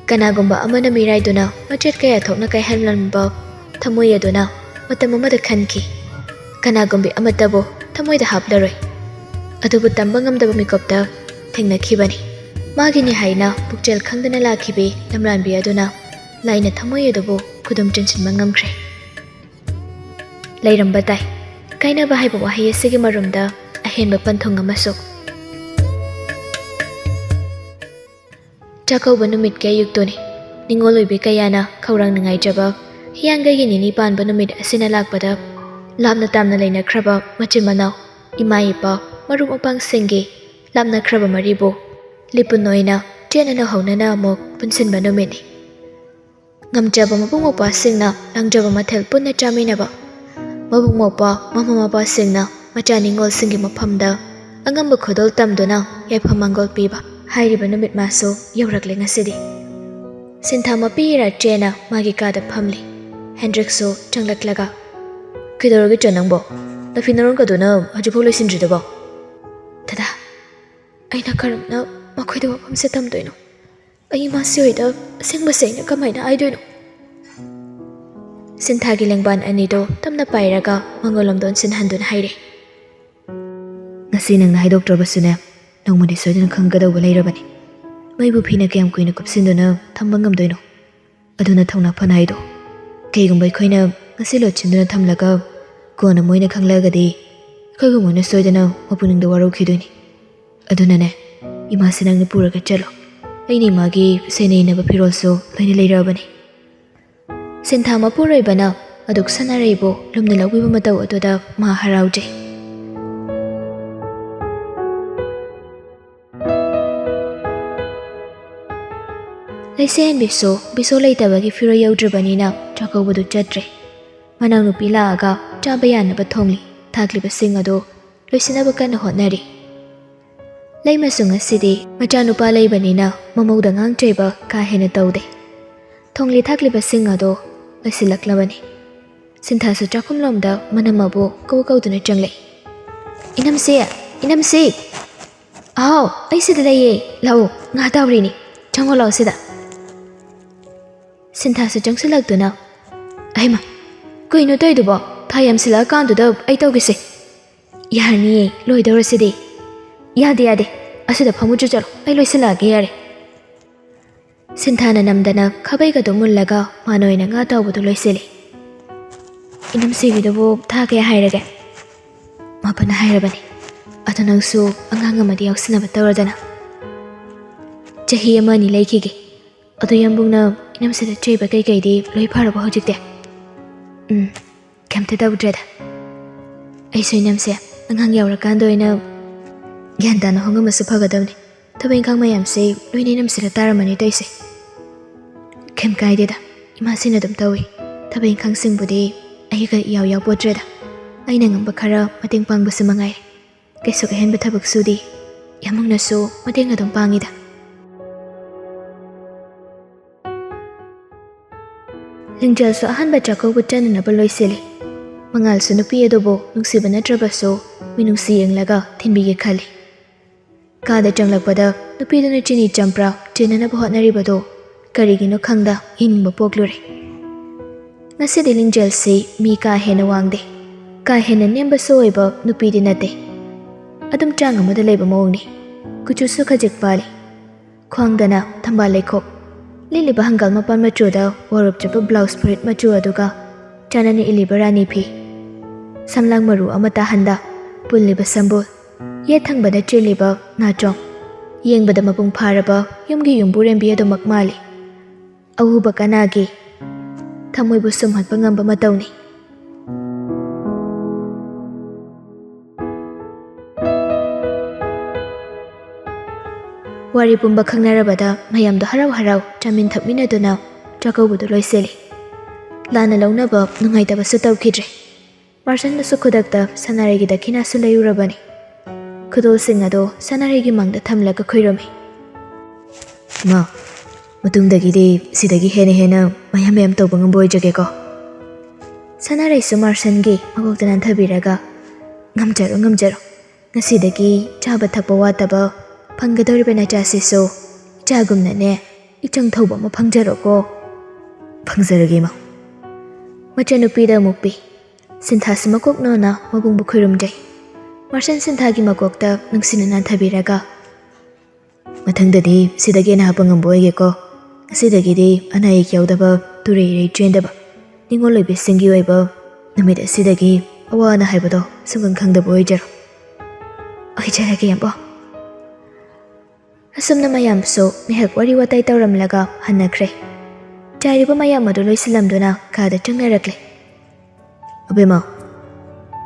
ꯀꯅꯥꯒꯨꯝꯕ ꯑꯃꯅ ꯃꯤꯔꯥꯏꯗꯨꯅ ꯃꯆꯦꯠ ꯀꯌꯥ ꯊꯣꯛꯅ ꯀꯥꯏꯍꯜꯂꯝꯕ ꯊꯃꯣꯏ ꯑꯗꯨꯅ ꯃꯇꯝ ꯑꯃꯗ ꯈꯟꯈꯤ, ꯀꯅꯥꯒꯨꯝꯕꯤ ꯑꯃꯠꯇꯕꯨ ꯊꯃꯣꯏꯗ ꯍꯥꯞꯂꯔꯣꯏ꯫ ꯑꯗꯨꯕꯨ ꯇꯝꯕ ꯉꯝꯗꯕ ꯃꯤꯀꯨꯞꯇ ꯊꯦꯡꯅꯈꯤꯕꯅꯤ꯫ ꯃꯥꯒꯤꯅꯤ ꯍꯥꯏꯅ ꯄꯨꯛꯆꯦꯜ ꯈꯪꯗꯅ ꯂꯥꯛꯈꯤꯕꯤ ꯂꯝꯂꯥꯟꯕꯤ ꯑꯗꯨꯅ ꯂꯥꯏꯅ ꯊꯃꯣꯏ ꯑꯗꯨꯕꯨ ꯈꯨꯗꯨꯝ ꯆꯟꯁꯤꯟꯕ ꯉꯝꯈ꯭ꯔꯦ꯫ ꯂꯩꯔꯝꯕ ꯇꯥꯏ꯫ ꯀꯥꯏꯅꯕ ꯍꯥꯏꯕ ꯋꯥꯍꯩ ꯑꯁꯤꯒꯤ ꯃꯔꯨꯝꯗ ꯑꯍꯦꯟꯕ ꯄꯟꯊꯨꯡ ꯑꯃꯁꯨ꯫ ꯆꯥꯛꯀꯧꯕ ꯅꯨꯃꯤꯠꯀꯤ ꯑꯌꯨꯛꯇꯨꯅꯤ꯫ ꯅꯤꯉꯣꯜ ꯑꯣꯏꯕꯤ ꯀꯌꯥꯅ ꯈꯧꯔꯥꯡꯅ ꯉꯥꯏꯖꯕ ꯍꯤꯌꯥꯡꯒꯩꯒꯤ ꯅꯤꯅꯤ ꯄꯥꯟꯕ ꯅꯨꯃꯤꯠ ꯑꯁꯤꯅ ꯂꯥꯛꯄꯗ, ꯂꯥꯞꯅ ꯇꯥꯝꯅ ꯂꯩꯅꯈ꯭ꯔꯕ ꯃꯆꯤꯟ ꯃꯅꯥꯎ, ꯏꯃꯥ ꯏꯄꯥ, ꯃꯔꯨꯞ ꯃꯄꯥꯡꯁꯤꯡꯒꯤ ꯂꯥꯞꯅꯈ꯭ꯔꯕ ꯃꯔꯤꯕꯨ ꯂꯤꯄꯨꯟ ꯑꯣꯏꯅ ꯆꯦꯠꯅꯅ ꯍꯧꯅꯅ ꯑꯃꯨꯛ ꯄꯨꯟꯁꯤꯟꯕ ꯅꯨꯃꯤꯠꯅꯤ꯫ ꯉꯝꯖꯕ ꯃꯕꯨꯡ ꯃꯧꯄ꯭ꯋꯥꯁꯤꯡꯅ ꯂꯥꯡꯖꯕ ꯃꯊꯦꯜ ꯄꯨꯟꯅ ꯆꯥꯃꯤꯟꯅꯕ, ꯃꯕꯨꯡ ꯃꯧꯄ꯭ꯋꯥ ꯃꯃꯥ ꯃꯄꯥꯁꯤꯡꯅ ꯃꯆꯥ ꯅꯤꯉꯣꯜꯁꯤꯡꯒꯤ ꯃꯐꯝꯗ ꯑꯉꯝꯕ ꯈꯨꯗꯣꯜ ꯇꯝꯗꯨꯅ ꯌꯥꯏꯐ ꯃꯪꯒꯣꯜ ꯄꯤꯕ ꯍꯥꯏꯔꯤꯕ ꯅꯨꯃꯤꯠ ꯃꯥꯁꯨ ꯌꯧꯔꯛꯂꯦ ꯉꯁꯤꯗꯤ꯫ ꯁꯤꯟꯊꯥ ꯃꯄꯤ ꯏꯔꯥ ꯆꯦꯅ ꯃꯥꯒꯤ ꯀꯥꯗ ꯐꯝꯂꯤ꯫ ꯍꯦꯟꯗ꯭ꯔꯤꯛꯁꯨ ꯆꯪꯂꯛꯂꯒ, "ꯀꯩꯗꯧꯔꯒꯦ ꯆꯦ ꯅꯪꯕꯣ? ꯅꯐꯤ ꯅꯔꯣꯟꯒꯗꯨꯅ ꯍꯧꯖꯤꯛꯐꯥꯎ ꯂꯣꯏꯁꯤꯟꯗ꯭ꯔꯤꯗꯨꯕꯣ?" "ꯗꯗꯥ, ꯑꯩꯅ ꯀꯔꯝꯅ ꯃꯈꯣꯏꯗ ꯋꯥꯐꯝꯁꯦ ꯇꯝꯗꯣꯏꯅꯣ? ꯑꯩ ꯏꯃꯥꯁꯤ ꯍꯣꯏꯗ ꯑꯁꯦꯡꯕꯁꯦ ꯑꯩꯅ ꯀꯃꯥꯏꯅ ꯍꯥꯏꯗꯣꯏꯅꯣ?" ꯁꯤꯟꯊꯥꯒꯤ ꯂꯦꯡꯕꯥꯟ ꯑꯅꯤꯗꯣ ꯇꯞꯅ ꯄꯥꯏꯔꯒ ꯃꯉꯣꯟꯂꯣꯝꯗ ꯑꯣꯟꯁꯤꯟꯍꯟꯗꯨꯅ ꯍꯥꯏꯔꯦ꯫ "ꯉꯁꯤ ꯅꯪꯅ ꯍꯥꯏꯗꯣꯛꯇ꯭ꯔꯕꯁꯨꯅꯦ, ꯅꯣꯡꯃꯗꯤ ꯁꯣꯏꯗꯅ ꯈꯪꯒꯗꯧꯕ ꯂꯩꯔꯕꯅꯤ꯫ ꯃꯩꯕꯨ ꯐꯤꯅ ꯀꯌꯥꯝ ꯀꯨꯏꯅ ꯀꯨꯞꯁꯤꯟꯗꯨꯅ ꯊꯝꯕ ꯉꯝꯗꯣꯏꯅꯣ? ꯑꯗꯨꯅ ꯊꯧꯅꯥ ꯐꯅ ꯍꯥꯏꯗꯣ꯫ ꯀꯩꯒꯨꯝꯕ ꯑꯩꯈꯣꯏꯅ ꯉꯁꯤ ꯂꯣꯠꯁꯤꯟꯗꯨꯅ ꯊꯝꯂꯒ ꯀꯣꯟꯅ ꯃꯣꯏꯅ ꯈꯪꯂꯛꯑꯒꯗꯤ, ꯑꯩꯈꯣꯏꯕꯨ ꯃꯣꯏꯅ ꯁꯣꯏꯗꯅ ꯃꯄꯨꯛꯅꯤꯡꯗ ꯋꯥꯔꯧꯈꯤꯗꯣꯏꯅꯤ꯫ ꯑꯗꯨꯅꯅꯦ, ꯏꯃꯥꯁꯤ ꯅꯪꯅ ꯄꯨꯔꯒ ꯆꯠꯂꯣ꯫ ꯑꯩꯅ ꯏꯃꯥꯒꯤ ꯁꯦꯟꯅ ꯏꯅꯕ ꯐꯤꯔꯣꯜꯁꯨ ꯂꯣꯏꯅ ꯂꯩꯔꯛꯑꯕꯅꯤ꯫" ꯁꯤꯟꯊꯥ ꯃꯄꯨꯔꯣꯏꯕꯅ ꯑꯗꯨꯛ ꯁꯥꯟꯅꯔꯩꯕꯨ ꯂꯨꯝꯅ ꯂꯧꯕꯤꯕ ꯃꯇꯧ ꯑꯗꯨꯗ ꯃꯥ ꯍꯔꯥꯎꯖꯩ꯫ ꯂꯩꯁꯦꯟꯕꯤꯁꯨ ꯕꯤꯁꯣ ꯂꯩꯇꯕꯒꯤ ꯐꯤꯔꯣꯏ ꯌꯧꯗ꯭ꯔꯕꯅꯤꯅ ꯆꯥꯛꯀꯧꯕꯗꯨ ꯆꯠꯇ꯭ꯔꯦ꯫ ꯃꯅꯥꯎꯅꯨꯄꯤ ꯂꯥꯛꯑꯒ ꯆꯥꯕ ꯌꯥꯅꯕ ꯊꯣꯡꯂꯤ꯫ ꯊꯥꯛꯂꯤꯕꯁꯤꯡ ꯑꯗꯨ ꯂꯣꯏꯁꯤꯟꯅꯕ ꯀꯟꯅ ꯍꯣꯠꯅꯔꯤ꯫ ꯂꯩꯃꯁꯨ ꯉꯁꯤꯗꯤ ꯃꯆꯥꯅꯨꯄꯥ ꯂꯩꯕꯅꯤꯅ ꯃꯃꯧꯗ ꯉꯥꯡ ꯆꯩꯕ ꯀꯥ ꯍꯦꯟꯅ ꯇꯧꯗꯦ꯫ ꯊꯣꯡꯂꯤ ꯊꯥꯛꯂꯤꯕꯁꯤꯡ ꯑꯗꯨ ꯂꯣꯏꯁꯤꯜꯂꯛꯂꯕꯅꯤ꯫ ꯁꯤꯟꯊꯥꯁꯨ ꯆꯥꯛꯈꯨꯝꯂꯣꯝꯗ ꯃꯅꯝ ꯑꯕꯨ ꯀꯧ ꯀꯧꯗꯨꯅ ꯆꯪꯂꯛꯏ꯫ "ꯏꯅꯝꯁꯤ! ꯏꯅꯝꯁꯤ!" "ꯑꯍꯥꯎ, ꯑꯩ ꯁꯤꯗ ꯂꯩꯌꯦ꯫ ꯂꯥꯛꯑꯣ, ꯉꯥ ꯇꯥꯎꯔꯤꯅꯤ꯫ ꯆꯪꯉꯣ ꯂꯥꯛꯑꯣ ꯁꯤꯗ꯫" ꯁꯤꯟꯊꯥꯁꯨ ꯆꯪꯁꯤꯜꯂꯛꯇꯨꯅ, ꯑꯩꯃ, ꯀꯩꯅꯣ ꯇꯧꯔꯤꯗꯨꯕꯣ? ꯊꯥ ꯌꯥꯝꯁꯤꯜꯂꯛꯑꯀꯥꯟꯗꯨꯗ ꯑꯩ ꯇꯧꯒꯦꯁꯦ꯫ ꯌꯥꯔꯅꯤꯌꯦ, ꯂꯣꯏꯗꯧꯔꯁꯤꯗꯤ꯫ ꯌꯥꯗꯦ, ꯌꯥꯗꯦ, ꯑꯁꯤꯗ ꯐꯝꯃꯨ ꯆꯠꯂꯣ, ꯑꯩ ꯂꯣꯏꯁꯤꯜꯂꯛꯑꯒꯦ, ꯌꯥꯔꯦ꯫ ꯁꯤꯟꯊꯥꯅ ꯅꯝꯗꯅ ꯈꯥꯕꯩꯒꯗꯣ ꯃꯨꯜꯂꯒ ꯃꯥꯅ ꯑꯣꯏꯅ ꯉꯥ ꯇꯥꯎꯕꯗꯣ ꯂꯣꯏꯁꯤꯜꯂꯤ꯫ "ꯏꯅꯝꯁꯤꯒꯤꯗꯨꯕꯨ ꯊꯥ ꯀꯌꯥ ꯍꯥꯏꯔꯒꯦ?" "ꯃꯥꯄꯟ ꯍꯥꯏꯔꯕꯅꯤ꯫ ꯑꯗꯣ ꯅꯪꯁꯨ ꯑꯉꯥꯡ ꯑꯃꯗꯤ ꯌꯥꯎꯁꯤꯟꯅꯕ ꯇꯧꯔꯗꯅ꯫ ꯆꯍꯤ ꯑꯃ ꯑꯅꯤ ꯂꯩꯈꯤꯒꯦ꯫ ꯑꯗꯣ ꯌꯥꯝꯕꯨꯡꯅ ꯏꯅꯝꯁꯤꯗ ꯆꯩꯕ ꯀꯩꯀꯩꯗꯤ ꯂꯣꯏ ꯐꯔꯕꯣ ꯍꯧꯖꯤꯛꯇꯤ?" "ꯎꯝ, ꯀꯩꯝꯇ ꯇꯧꯗ꯭ꯔꯦꯗ꯫ ꯑꯩꯁꯨ ꯏꯅꯝꯁꯦ ꯑꯉꯥꯡ ꯌꯥꯎꯔꯀꯥꯟꯗ ꯑꯣꯏꯅ ꯒ꯭ꯌꯥꯟ ꯇꯥꯅ ꯍꯣꯡꯉꯝꯃꯁꯨ ꯐꯒꯗꯕꯅꯤ꯫ ꯊꯕꯛ ꯏꯪꯈꯥꯡ ꯃꯌꯥꯝꯁꯦ ꯂꯣꯏꯅ ꯏꯅꯝꯁꯤꯗ ꯇꯥꯔꯝꯃꯅꯤ ꯇꯧꯏꯁꯦ꯫" "ꯀꯩꯝ ꯀꯥꯏꯗꯦꯗ, ꯏꯃꯥꯁꯤꯅ ꯑꯗꯨꯝ ꯇꯧꯏ꯫ ꯊꯕꯛ ꯏꯪꯈꯥꯡꯁꯤꯡꯕꯨꯗꯤ ꯑꯩꯒ ꯏꯌꯥꯎ ꯌꯥꯎꯄꯣꯠꯇ꯭ꯔꯦꯗ꯫ ꯑꯩꯅ ꯉꯝꯕ ꯈꯔ ꯃꯇꯦꯡ ꯄꯥꯡꯕꯁꯤ ꯃꯉꯥꯏꯔꯦ꯫ ꯀꯩꯁꯨ ꯑꯍꯦꯟꯕ ꯊꯕꯛ ꯁꯨꯗꯦ꯫ ꯌꯥꯝꯕꯨꯡꯅꯁꯨ ꯃꯇꯦꯡ ꯑꯗꯨꯝ ꯄꯥꯡꯉꯤꯗ꯫" ꯂꯤꯡꯖꯦꯜꯁꯨ ꯑꯍꯥꯟꯕ ꯆꯥꯛꯀꯧꯕ ꯆꯠꯅꯅꯕ ꯂꯣꯏꯁꯤꯜꯂꯤ꯫ ꯃꯉꯥꯜꯁꯨ ꯅꯨꯄꯤ ꯑꯗꯨꯕꯨ ꯅꯨꯡꯁꯤꯕ ꯅꯠꯇ꯭ꯔꯕꯁꯨ ꯃꯤꯅꯨꯡꯁꯤ ꯌꯦꯡꯂꯒ ꯊꯤꯟꯕꯤꯒꯦ ꯈꯜꯂꯤ꯫ ꯀꯥꯗ ꯆꯪꯂꯛꯄꯗ ꯅꯨꯄꯤꯗꯨꯅ ꯆꯤꯅꯤ ꯆꯝꯄ꯭ꯔꯥ ꯆꯦꯟꯅꯅꯕ ꯍꯣꯠꯅꯔꯤꯕꯗꯨ ꯀꯔꯤꯒꯤꯅꯣ ꯈꯪꯗ ꯌꯦꯡꯅꯤꯡꯕ ꯄꯣꯛꯂꯨꯔꯦ꯫ ꯉꯁꯤꯗꯤ ꯂꯤꯡꯖꯦꯜꯁꯤ ꯃꯤ ꯀꯥ ꯍꯦꯟꯅ ꯋꯥꯡꯗꯦ, ꯀꯥ ꯍꯦꯟꯅ ꯅꯦꯝꯕꯁꯨ ꯑꯣꯏꯕ ꯅꯨꯄꯤꯗꯤ ꯅꯠꯇꯦ꯫ ꯑꯗꯨꯝ ꯆꯥꯡ ꯑꯃꯗ ꯂꯩꯕ ꯃꯑꯣꯡꯅꯤ꯫ ꯀꯨꯆꯨꯁꯨ ꯈꯖꯤꯛ ꯄꯥꯜꯂꯤ꯫ ꯈ꯭ꯋꯥꯡꯗꯅ ꯊꯝꯕꯥꯜ ꯂꯩꯈꯣꯛ, ꯂꯤꯠꯂꯤꯕ ꯍꯪꯒꯥꯝ ꯃꯄꯥꯟ ꯃꯆꯨꯗ ꯋꯥꯔꯨꯞ ꯆꯠꯄ ꯕ꯭ꯂꯥꯎꯁ ꯐꯨꯔꯤꯠ ꯃꯆꯨ ꯑꯗꯨꯒ ꯆꯥꯟꯅꯅ ꯏꯜꯂꯤꯕ ꯔꯥꯅꯤ ꯐꯤ, ꯁꯝꯂꯥꯡ ꯃꯔꯨ ꯑꯃ ꯇꯥꯍꯟꯗ ꯄꯨꯜꯂꯤꯕ ꯁꯝꯕꯨꯜ, ꯌꯦꯠ ꯊꯪꯕꯗ ꯆꯦꯜꯂꯤꯕ ꯅꯥꯆꯣꯝ, ꯌꯦꯡꯕꯗ ꯃꯄꯨꯡ ꯐꯥꯔꯕ ꯌꯨꯝꯒꯤ ꯌꯨꯝꯕꯨꯔꯦꯝꯕꯤ ꯑꯗꯨꯃꯛ ꯃꯥꯜꯂꯤ꯫ ꯑꯎꯕ ꯀꯅꯥꯒꯤ ꯊꯃꯣꯏꯕꯨ ꯁꯨꯝꯍꯠꯄ ꯉꯝꯕ ꯃꯇꯧꯅꯤ꯫ ꯋꯥꯔꯤ ꯄꯨꯝꯕ ꯈꯪꯅꯔꯕꯗ ꯃꯌꯥꯝꯗꯣ ꯍꯔꯥꯎ ꯍꯔꯥꯎ ꯆꯥꯃꯤꯟ ꯊꯛꯃꯤꯟꯅꯗꯨꯅ ꯆꯥꯛꯀꯧꯕꯗꯨ ꯂꯣꯏꯁꯤꯜꯂꯤ꯫ ꯂꯥꯟꯅ ꯂꯧꯅꯕ ꯅꯨꯡꯉꯥꯏꯇꯕꯁꯨ ꯇꯧꯈꯤꯗ꯭ꯔꯦ꯫ ꯃꯥꯔꯁꯟꯗꯁꯨ ꯈꯨꯗꯛꯇ ꯁꯅꯥꯔꯩꯒꯤ ꯗꯈꯤꯅꯥꯁꯨ ꯂꯩꯔꯨꯔꯕꯅꯤ꯫ ꯈꯨꯗꯣꯜꯁꯤꯡ ꯑꯗꯣ ꯁꯅꯥꯔꯩꯒꯤ ꯃꯥꯡꯗ ꯊꯝꯂꯒ ꯈꯨꯔꯨꯝꯃꯤ꯫ "ꯏꯃꯥ, ꯃꯇꯨꯡꯗꯒꯤꯗꯤ ꯁꯤꯗꯒꯤ ꯍꯦꯟꯅ ꯍꯦꯟꯅ ꯃꯌꯥꯝ ꯃꯌꯥꯝ ꯇꯧꯕ ꯉꯝꯕ ꯑꯣꯏꯖꯒꯦꯀꯣ꯫" ꯁꯅꯥꯔꯩꯁꯨ ꯃꯥꯔꯁꯟꯒꯤ ꯃꯀꯣꯛꯇ ꯅꯥꯟꯊꯕꯤꯔꯒ, "ꯉꯝꯖꯔꯣ, ꯉꯝꯖꯔꯣ꯫ ꯉꯁꯤꯗꯒꯤ ꯆꯥꯕ ꯊꯛꯄ ꯋꯥꯠꯇꯕ ꯐꯪꯒꯗꯧꯔꯤꯕ ꯅꯆꯥꯁꯤꯁꯨ ꯏꯆꯥꯒꯨꯝꯅꯅꯦ ꯏꯆꯪ ꯊꯧꯕ ꯑꯃ ꯐꯪꯖꯔꯣꯀꯣ꯫" "ꯐꯪꯖꯔꯒꯦ, ꯏꯃꯥ꯫" ꯃꯆꯟꯅꯨꯄꯤꯗ ꯑꯃꯨꯛ ꯄꯤ꯫ ꯁꯤꯟꯊꯥꯁꯨ ꯃꯀꯣꯛ ꯅꯣꯟꯅ ꯃꯕꯨꯡꯕꯨ ꯈꯨꯔꯨꯝꯖꯩ꯫ ꯃꯥꯔꯁꯟ ꯁꯤꯟꯊꯥꯒꯤ ꯃꯀꯣꯛꯇ ꯅꯨꯡꯁꯤꯅ ꯅꯥꯟꯊꯕꯤꯔꯒ, "ꯃꯊꯪꯗꯗꯤ ꯁꯤꯗꯒꯤ ꯍꯦꯟꯅ ꯍꯥꯞꯄ ꯉꯝꯕ ꯑꯣꯏꯒꯦꯀꯣ꯫ ꯉꯁꯤꯗꯒꯤꯗꯤ ꯑꯅꯥ ꯑꯌꯦꯛ ꯌꯥꯎꯗꯕ, ꯇꯨꯔꯩ ꯏꯔꯩ ꯆꯦꯟꯗꯕ, ꯅꯤꯉꯣꯜ ꯑꯣꯏꯕꯤꯁꯤꯡꯒꯤ ꯑꯣꯏꯕ ꯅꯨꯃꯤꯠ ꯑꯁꯤꯗꯒꯤ ꯑꯋꯥ ꯑꯅꯥ ꯍꯥꯏꯕꯗꯣ ꯁꯨꯡꯈꯪ ꯈꯪꯗꯕ ꯑꯣꯏꯖꯔꯣ꯫ ꯑꯣꯏꯖꯔꯒꯦ, ꯌꯥꯝꯕꯣ꯫" ꯑꯁꯨꯝꯅ ꯃꯌꯥꯝꯁꯨ ꯉꯥꯏꯍꯥꯛ ꯋꯥꯔꯤ ꯋꯥꯇꯥꯏ ꯇꯧꯔꯝꯂꯒ ꯍꯟꯅꯈ꯭ꯔꯦ꯫ ꯆꯥꯏꯔꯤꯕ ꯃꯌꯥꯝ ꯑꯗꯨ ꯂꯣꯏꯁꯤꯜꯂꯝꯗꯨꯅ ꯀꯥꯗ ꯆꯪꯅꯔꯛꯂꯦ꯫ "ꯑꯕꯦꯝꯃ,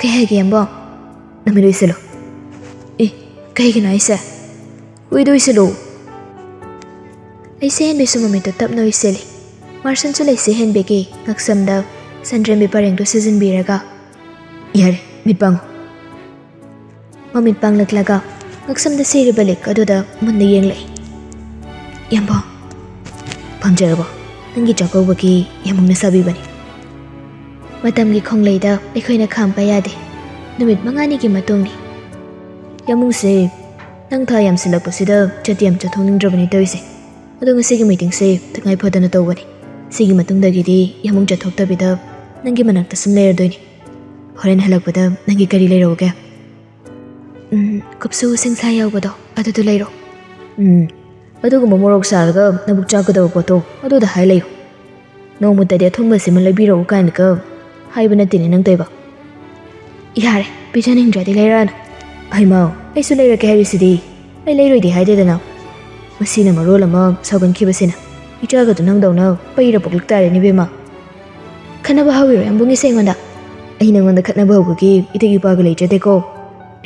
ꯀꯩ ꯍꯥꯏꯒꯦ, ꯌꯥꯝꯕꯣ?" "ꯅꯃꯤꯠ ꯎꯏꯁꯤꯜꯂꯨ꯫" "ꯑꯦ, ꯀꯩꯒꯤꯅꯣ ꯍꯥꯏꯁꯦ? ꯎꯏꯗ ꯎꯏꯁꯤꯜꯂꯨ꯫" ꯂꯩꯁꯦ ꯍꯦꯟꯕꯤꯁꯨ ꯃꯃꯤꯠꯇꯨ ꯇꯞꯅ ꯎꯏꯁꯤꯜꯂꯤ꯫ ꯃꯥꯔꯁꯟꯁꯨ ꯂꯩꯁꯦ ꯍꯦꯟꯕꯤꯒꯤ ꯉꯛꯁꯝꯗ ꯁꯟꯗ꯭ꯔꯦꯝꯕꯤ ꯄꯔꯦꯡꯗꯨ ꯁꯤꯖꯤꯟꯕꯤꯔꯒ, "ꯌꯥꯔꯦ, ꯃꯤꯠ ꯄꯥꯡꯉꯨ꯫" ꯃꯃꯤꯠ ꯄꯥꯡꯂꯛꯂꯒ ꯉꯛꯁꯝꯗ ꯁꯤꯔꯤꯕ ꯂꯤꯛ ꯑꯗꯨꯗ ꯃꯨꯟꯅ ꯌꯦꯡꯂꯛꯏ꯫ "ꯌꯥꯝꯕꯣ꯫" "ꯄꯥꯝꯖꯔꯕꯣ? ꯅꯪꯒꯤ ꯆꯥꯛꯀꯧꯕꯒꯤ ꯌꯥꯝꯕꯨꯡꯅ ꯁꯥꯕꯤꯕꯅꯤ꯫" ꯃꯇꯝꯒꯤ ꯈꯣꯡꯂꯩꯗ ꯑꯩꯈꯣꯏꯅ ꯈꯥꯝꯕ ꯌꯥꯗꯦ꯫ ꯅꯨꯃꯤꯠ ꯃꯉꯥꯅꯤꯒꯤ ꯃꯇꯨꯡꯅꯤ꯫ "ꯌꯥꯝꯕꯨꯡꯁꯦ, ꯅꯪ ꯊꯥ ꯌꯥꯝꯁꯤꯜꯂꯛꯄꯁꯤꯗ ꯆꯠꯇꯤ ꯌꯥꯝ ꯆꯠꯊꯣꯛꯅꯤꯡꯗ꯭ꯔꯕꯅꯤ ꯇꯧꯔꯤꯁꯦ꯫ ꯑꯗꯣ ꯉꯁꯤꯒꯤ ꯃꯤꯇꯤꯡꯁꯦ ꯇꯉꯥꯏ ꯐꯗꯅ ꯇꯧꯕꯅꯤ꯫ ꯁꯤꯒꯤ ꯃꯇꯨꯡꯗꯒꯤꯗꯤ ꯌꯥꯝꯕꯨꯡ ꯆꯠꯊꯣꯛꯇꯕꯤꯗ ꯅꯪꯒꯤ ꯃꯅꯥꯛꯇ ꯁꯨꯝ ꯂꯩꯔꯗꯣꯏꯅꯤ꯫ ꯍꯣꯔꯦꯟ ꯍꯜꯂꯛꯄꯗ ꯅꯪꯒꯤ ꯀꯔꯤ ꯂꯩꯔꯛꯎꯒꯦ?" "ꯎꯝ, ꯀꯨꯞꯁꯨ ꯁꯤꯡꯁꯥ ꯌꯥꯎꯕꯗꯣ, ꯑꯗꯨꯗꯣ ꯂꯩꯔꯣ꯫" "ꯎꯝ, ꯑꯗꯨꯒꯨꯝꯕ ꯃꯣꯔꯣꯛ ꯁꯥꯔꯒ ꯅꯕꯨꯛ ꯆꯥꯛꯀꯗꯕ ꯄꯣꯠꯇꯣ ꯑꯗꯨꯗ ꯍꯥꯏ ꯂꯩꯌꯨ꯫ ꯅꯣꯡꯃꯇꯗꯤ ꯑꯊꯨꯝꯕꯁꯤꯃ ꯂꯩꯕꯤꯔꯛꯎ ꯀꯥꯏꯅꯒ ꯍꯥꯏꯕ ꯅꯠꯇꯦꯅꯦ ꯅꯪ ꯇꯧꯏꯕ꯫" "ꯌꯥꯔꯦ, ꯄꯤꯖꯅꯤꯡꯗ꯭ꯔꯗꯤ ꯂꯩꯔꯛꯑꯅꯨ꯫" "ꯍꯩꯃꯥ, ꯑꯩꯁꯨ ꯂꯩꯔꯛꯀꯦ ꯍꯥꯏꯔꯤꯁꯤꯗꯤ꯫ ꯑꯩ ꯂꯩꯔꯣꯏꯗꯤ ꯍꯥꯏꯗꯦꯗꯅ꯫ ꯃꯁꯤꯅ ꯃꯔꯣꯜ ꯑꯃ ꯁꯥꯎꯒꯟꯈꯤꯕꯁꯤꯅ꯫ ꯏꯆꯥꯒꯗꯨ ꯅꯪꯗꯧꯅ ꯄꯩꯔ ꯄꯣꯛꯂꯛ ꯇꯥꯔꯦꯅꯦ ꯏꯕꯦꯝꯃ꯫" "ꯈꯠꯅꯕ ꯍꯧꯔꯤꯔꯣ ꯌꯥꯝꯕꯨꯡꯒꯤꯁꯦ ꯑꯩꯉꯣꯟꯗ?" "ꯑꯩ ꯅꯪꯉꯣꯟꯗ ꯈꯠꯅꯕ ꯍꯧꯕꯒꯤ ꯏꯊꯛ ꯏꯄꯥꯒ ꯂꯩꯖꯗꯦꯀꯣ꯫"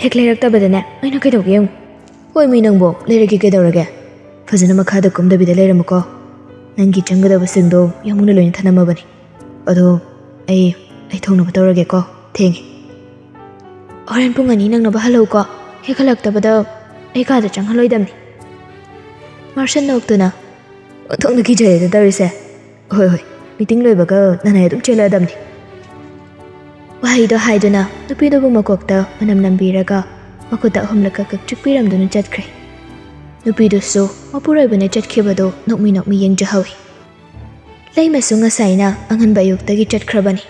"ꯍꯦꯛ ꯂꯩꯔꯛꯇꯕꯗꯅꯦ ꯑꯩꯅ ꯀꯩꯗꯧꯒꯦ ꯌꯦꯡꯉꯨ꯫" "ꯍꯣꯏ ꯃꯤ ꯅꯪꯕꯣ, ꯂꯩꯔꯒꯦ ꯀꯩꯗꯧꯔꯒꯦ? ꯐꯖꯅ ꯃꯈꯥꯗ ꯀꯨꯝꯗꯕꯤꯗ ꯂꯩꯔꯝꯃꯨꯀꯣ꯫ ꯅꯪꯒꯤ ꯆꯪꯒꯗꯕꯁꯤꯡꯗꯣ ꯌꯥꯝꯕꯨꯡꯅ ꯂꯣꯏꯅ ꯊꯅꯝꯃꯕꯅꯤ꯫ ꯑꯗꯣ ꯑꯩ, ꯑꯩ ꯊꯣꯡꯅꯕ ꯇꯧꯔꯒꯦꯀꯣ, ꯊꯦꯡꯉꯦ꯫" "ꯍꯣꯔꯦꯟ ꯄꯨꯡ ꯑꯅꯤ ꯅꯪꯅꯕ ꯍꯜꯂꯛꯎꯀꯣ꯫ ꯍꯦꯛ ꯍꯜꯂꯛꯇꯕꯗ ꯑꯩ ꯀꯥꯗ ꯆꯪꯍꯜꯂꯣꯏꯗꯕꯅꯤ꯫" ꯃꯥꯔꯁꯟ ꯅꯣꯛꯇꯨꯅ, "ꯑꯣꯟꯊꯣꯛꯅ ꯀꯤꯖꯔꯦꯗ ꯇꯧꯔꯤꯁꯦ꯫ ꯍꯣꯏ, ꯍꯣꯏ, ꯃꯤꯇꯤꯡ ꯂꯣꯏꯕꯒ ꯅꯅꯥꯏ ꯑꯗꯨꯝ ꯆꯦꯜꯂꯛꯑꯗꯕꯅꯤ꯫" ꯋꯥꯍꯩꯗꯣ ꯍꯥꯏꯗꯨꯅ ꯅꯨꯄꯤꯗꯨꯕꯨ ꯃꯀꯣꯛꯇ ꯃꯅꯝ ꯅꯝꯕꯤꯔꯒ ꯃꯈꯨꯠꯇ ꯑꯍꯨꯝꯂꯛ ꯀꯛ ꯀꯛ ꯆꯤꯛꯄꯤꯔꯝꯗꯨꯅ ꯆꯠꯈ꯭ꯔꯦ꯫ ꯅꯨꯄꯤꯗꯨꯁꯨ ꯃꯄꯨꯔꯣꯏꯕꯅ ꯆꯠꯈꯤꯕꯗꯨ ꯅꯣꯛꯃꯤ ꯅꯣꯛꯃꯤ ꯌꯦꯡꯖꯍꯧꯏ꯫ ꯇꯩꯃꯁꯨ ꯉꯁꯥꯏꯅ ꯑꯉꯟꯕ ꯑꯌꯨꯛꯇꯒꯤ ꯆꯠꯈ꯭ꯔꯕꯅꯤ꯫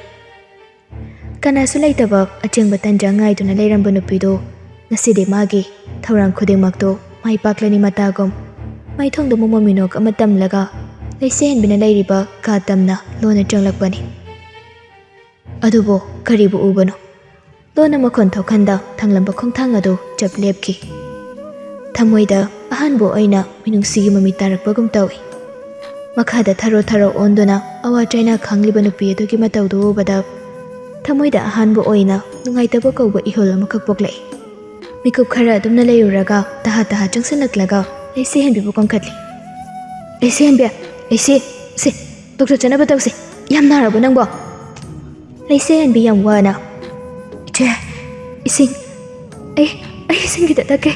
ꯀꯅꯥꯁꯨ ꯂꯩꯇꯕ ꯑꯆꯦꯡꯕ ꯇꯟꯖꯥ ꯉꯥꯏꯗꯨꯅ ꯂꯩꯔꯝꯕ ꯅꯨꯄꯤꯗꯨ ꯉꯁꯤꯗꯤ ꯃꯥꯒꯤ ꯊꯧꯔꯥꯡ ꯈꯨꯗꯤꯡꯃꯛꯇꯨ ꯃꯥꯏ ꯄꯥꯛꯂꯅꯤ ꯃꯇꯥꯒꯨꯝ ꯃꯥꯏꯊꯣꯡꯗ ꯃꯣꯃꯣꯟ ꯃꯤꯅꯣꯛ ꯑꯃ ꯇꯝꯂꯒ ꯂꯩꯁꯦꯍꯟꯕꯤꯅ ꯂꯩꯔꯤꯕ ꯀꯥ ꯇꯝꯅ ꯂꯣꯟꯅ ꯆꯪꯂꯛꯄꯅꯤ꯫ ꯑꯗꯨꯕꯨ ꯀꯔꯤꯕꯨ ꯎꯕꯅꯣ? ꯂꯣꯟꯅ ꯃꯈꯣꯟ ꯊꯣꯛꯍꯟꯗ ꯊꯥꯡꯂꯝꯕ ꯈꯣꯡꯊꯥꯡ ꯑꯗꯨ ꯆꯞ ꯂꯦꯞꯈꯤ꯫ ꯊꯃꯣꯏꯗ ꯑꯍꯥꯟꯕ ꯑꯣꯏꯅ ꯃꯤꯅꯨꯡꯁꯤꯒꯤ ꯃꯃꯤ ꯇꯥꯔꯛꯄꯒꯨꯝ ꯇꯧꯏ꯫ ꯃꯈꯥꯗ ꯊꯔꯣ ꯊꯔꯣ ꯑꯣꯟꯗꯨꯅ ꯑꯋꯥ ꯆꯩꯅꯥ ꯈꯥꯡꯂꯤꯕ ꯅꯨꯄꯤ ꯑꯗꯨꯒꯤ ꯃꯇꯧꯗꯨ ꯎꯕꯗ ꯊꯃꯣꯏꯗ ꯑꯍꯥꯟꯕ ꯑꯣꯏꯅ ꯅꯨꯡꯉꯥꯏꯇꯕ ꯀꯧꯕ ꯏꯍꯨꯜ ꯑꯃꯈꯛ ꯄꯣꯛꯂꯛꯏ꯫ ꯃꯤꯀꯨꯞ ꯈꯔ ꯑꯗꯨꯝꯅ ꯂꯩꯔꯨꯔꯒ ꯇꯍꯥ ꯇꯍꯥ ꯆꯪꯁꯤꯜꯂꯛꯂꯒ ꯂꯩꯁꯦꯍꯟꯕꯤꯕꯨ ꯀꯟꯈꯠꯂꯤ꯫ "ꯂꯩꯁꯦꯍꯟꯕꯤ, ꯂꯩꯁꯦ, ꯁꯦ, ꯗꯣꯛꯇꯔ ꯆꯠꯅꯕ ꯇꯧꯁꯦ꯫ ꯌꯥꯝ ꯅꯥꯔꯕꯣ ꯅꯪꯕꯣ?" ꯂꯩꯁꯦꯍꯟꯕꯤ ꯌꯥꯝ ꯋꯥꯅ, "ꯏꯆꯦ, ꯏꯁꯤꯡ, ꯑꯩ, ꯑꯩ ꯏꯁꯤꯡ ꯈꯤꯇ ꯊꯛꯀꯦ꯫"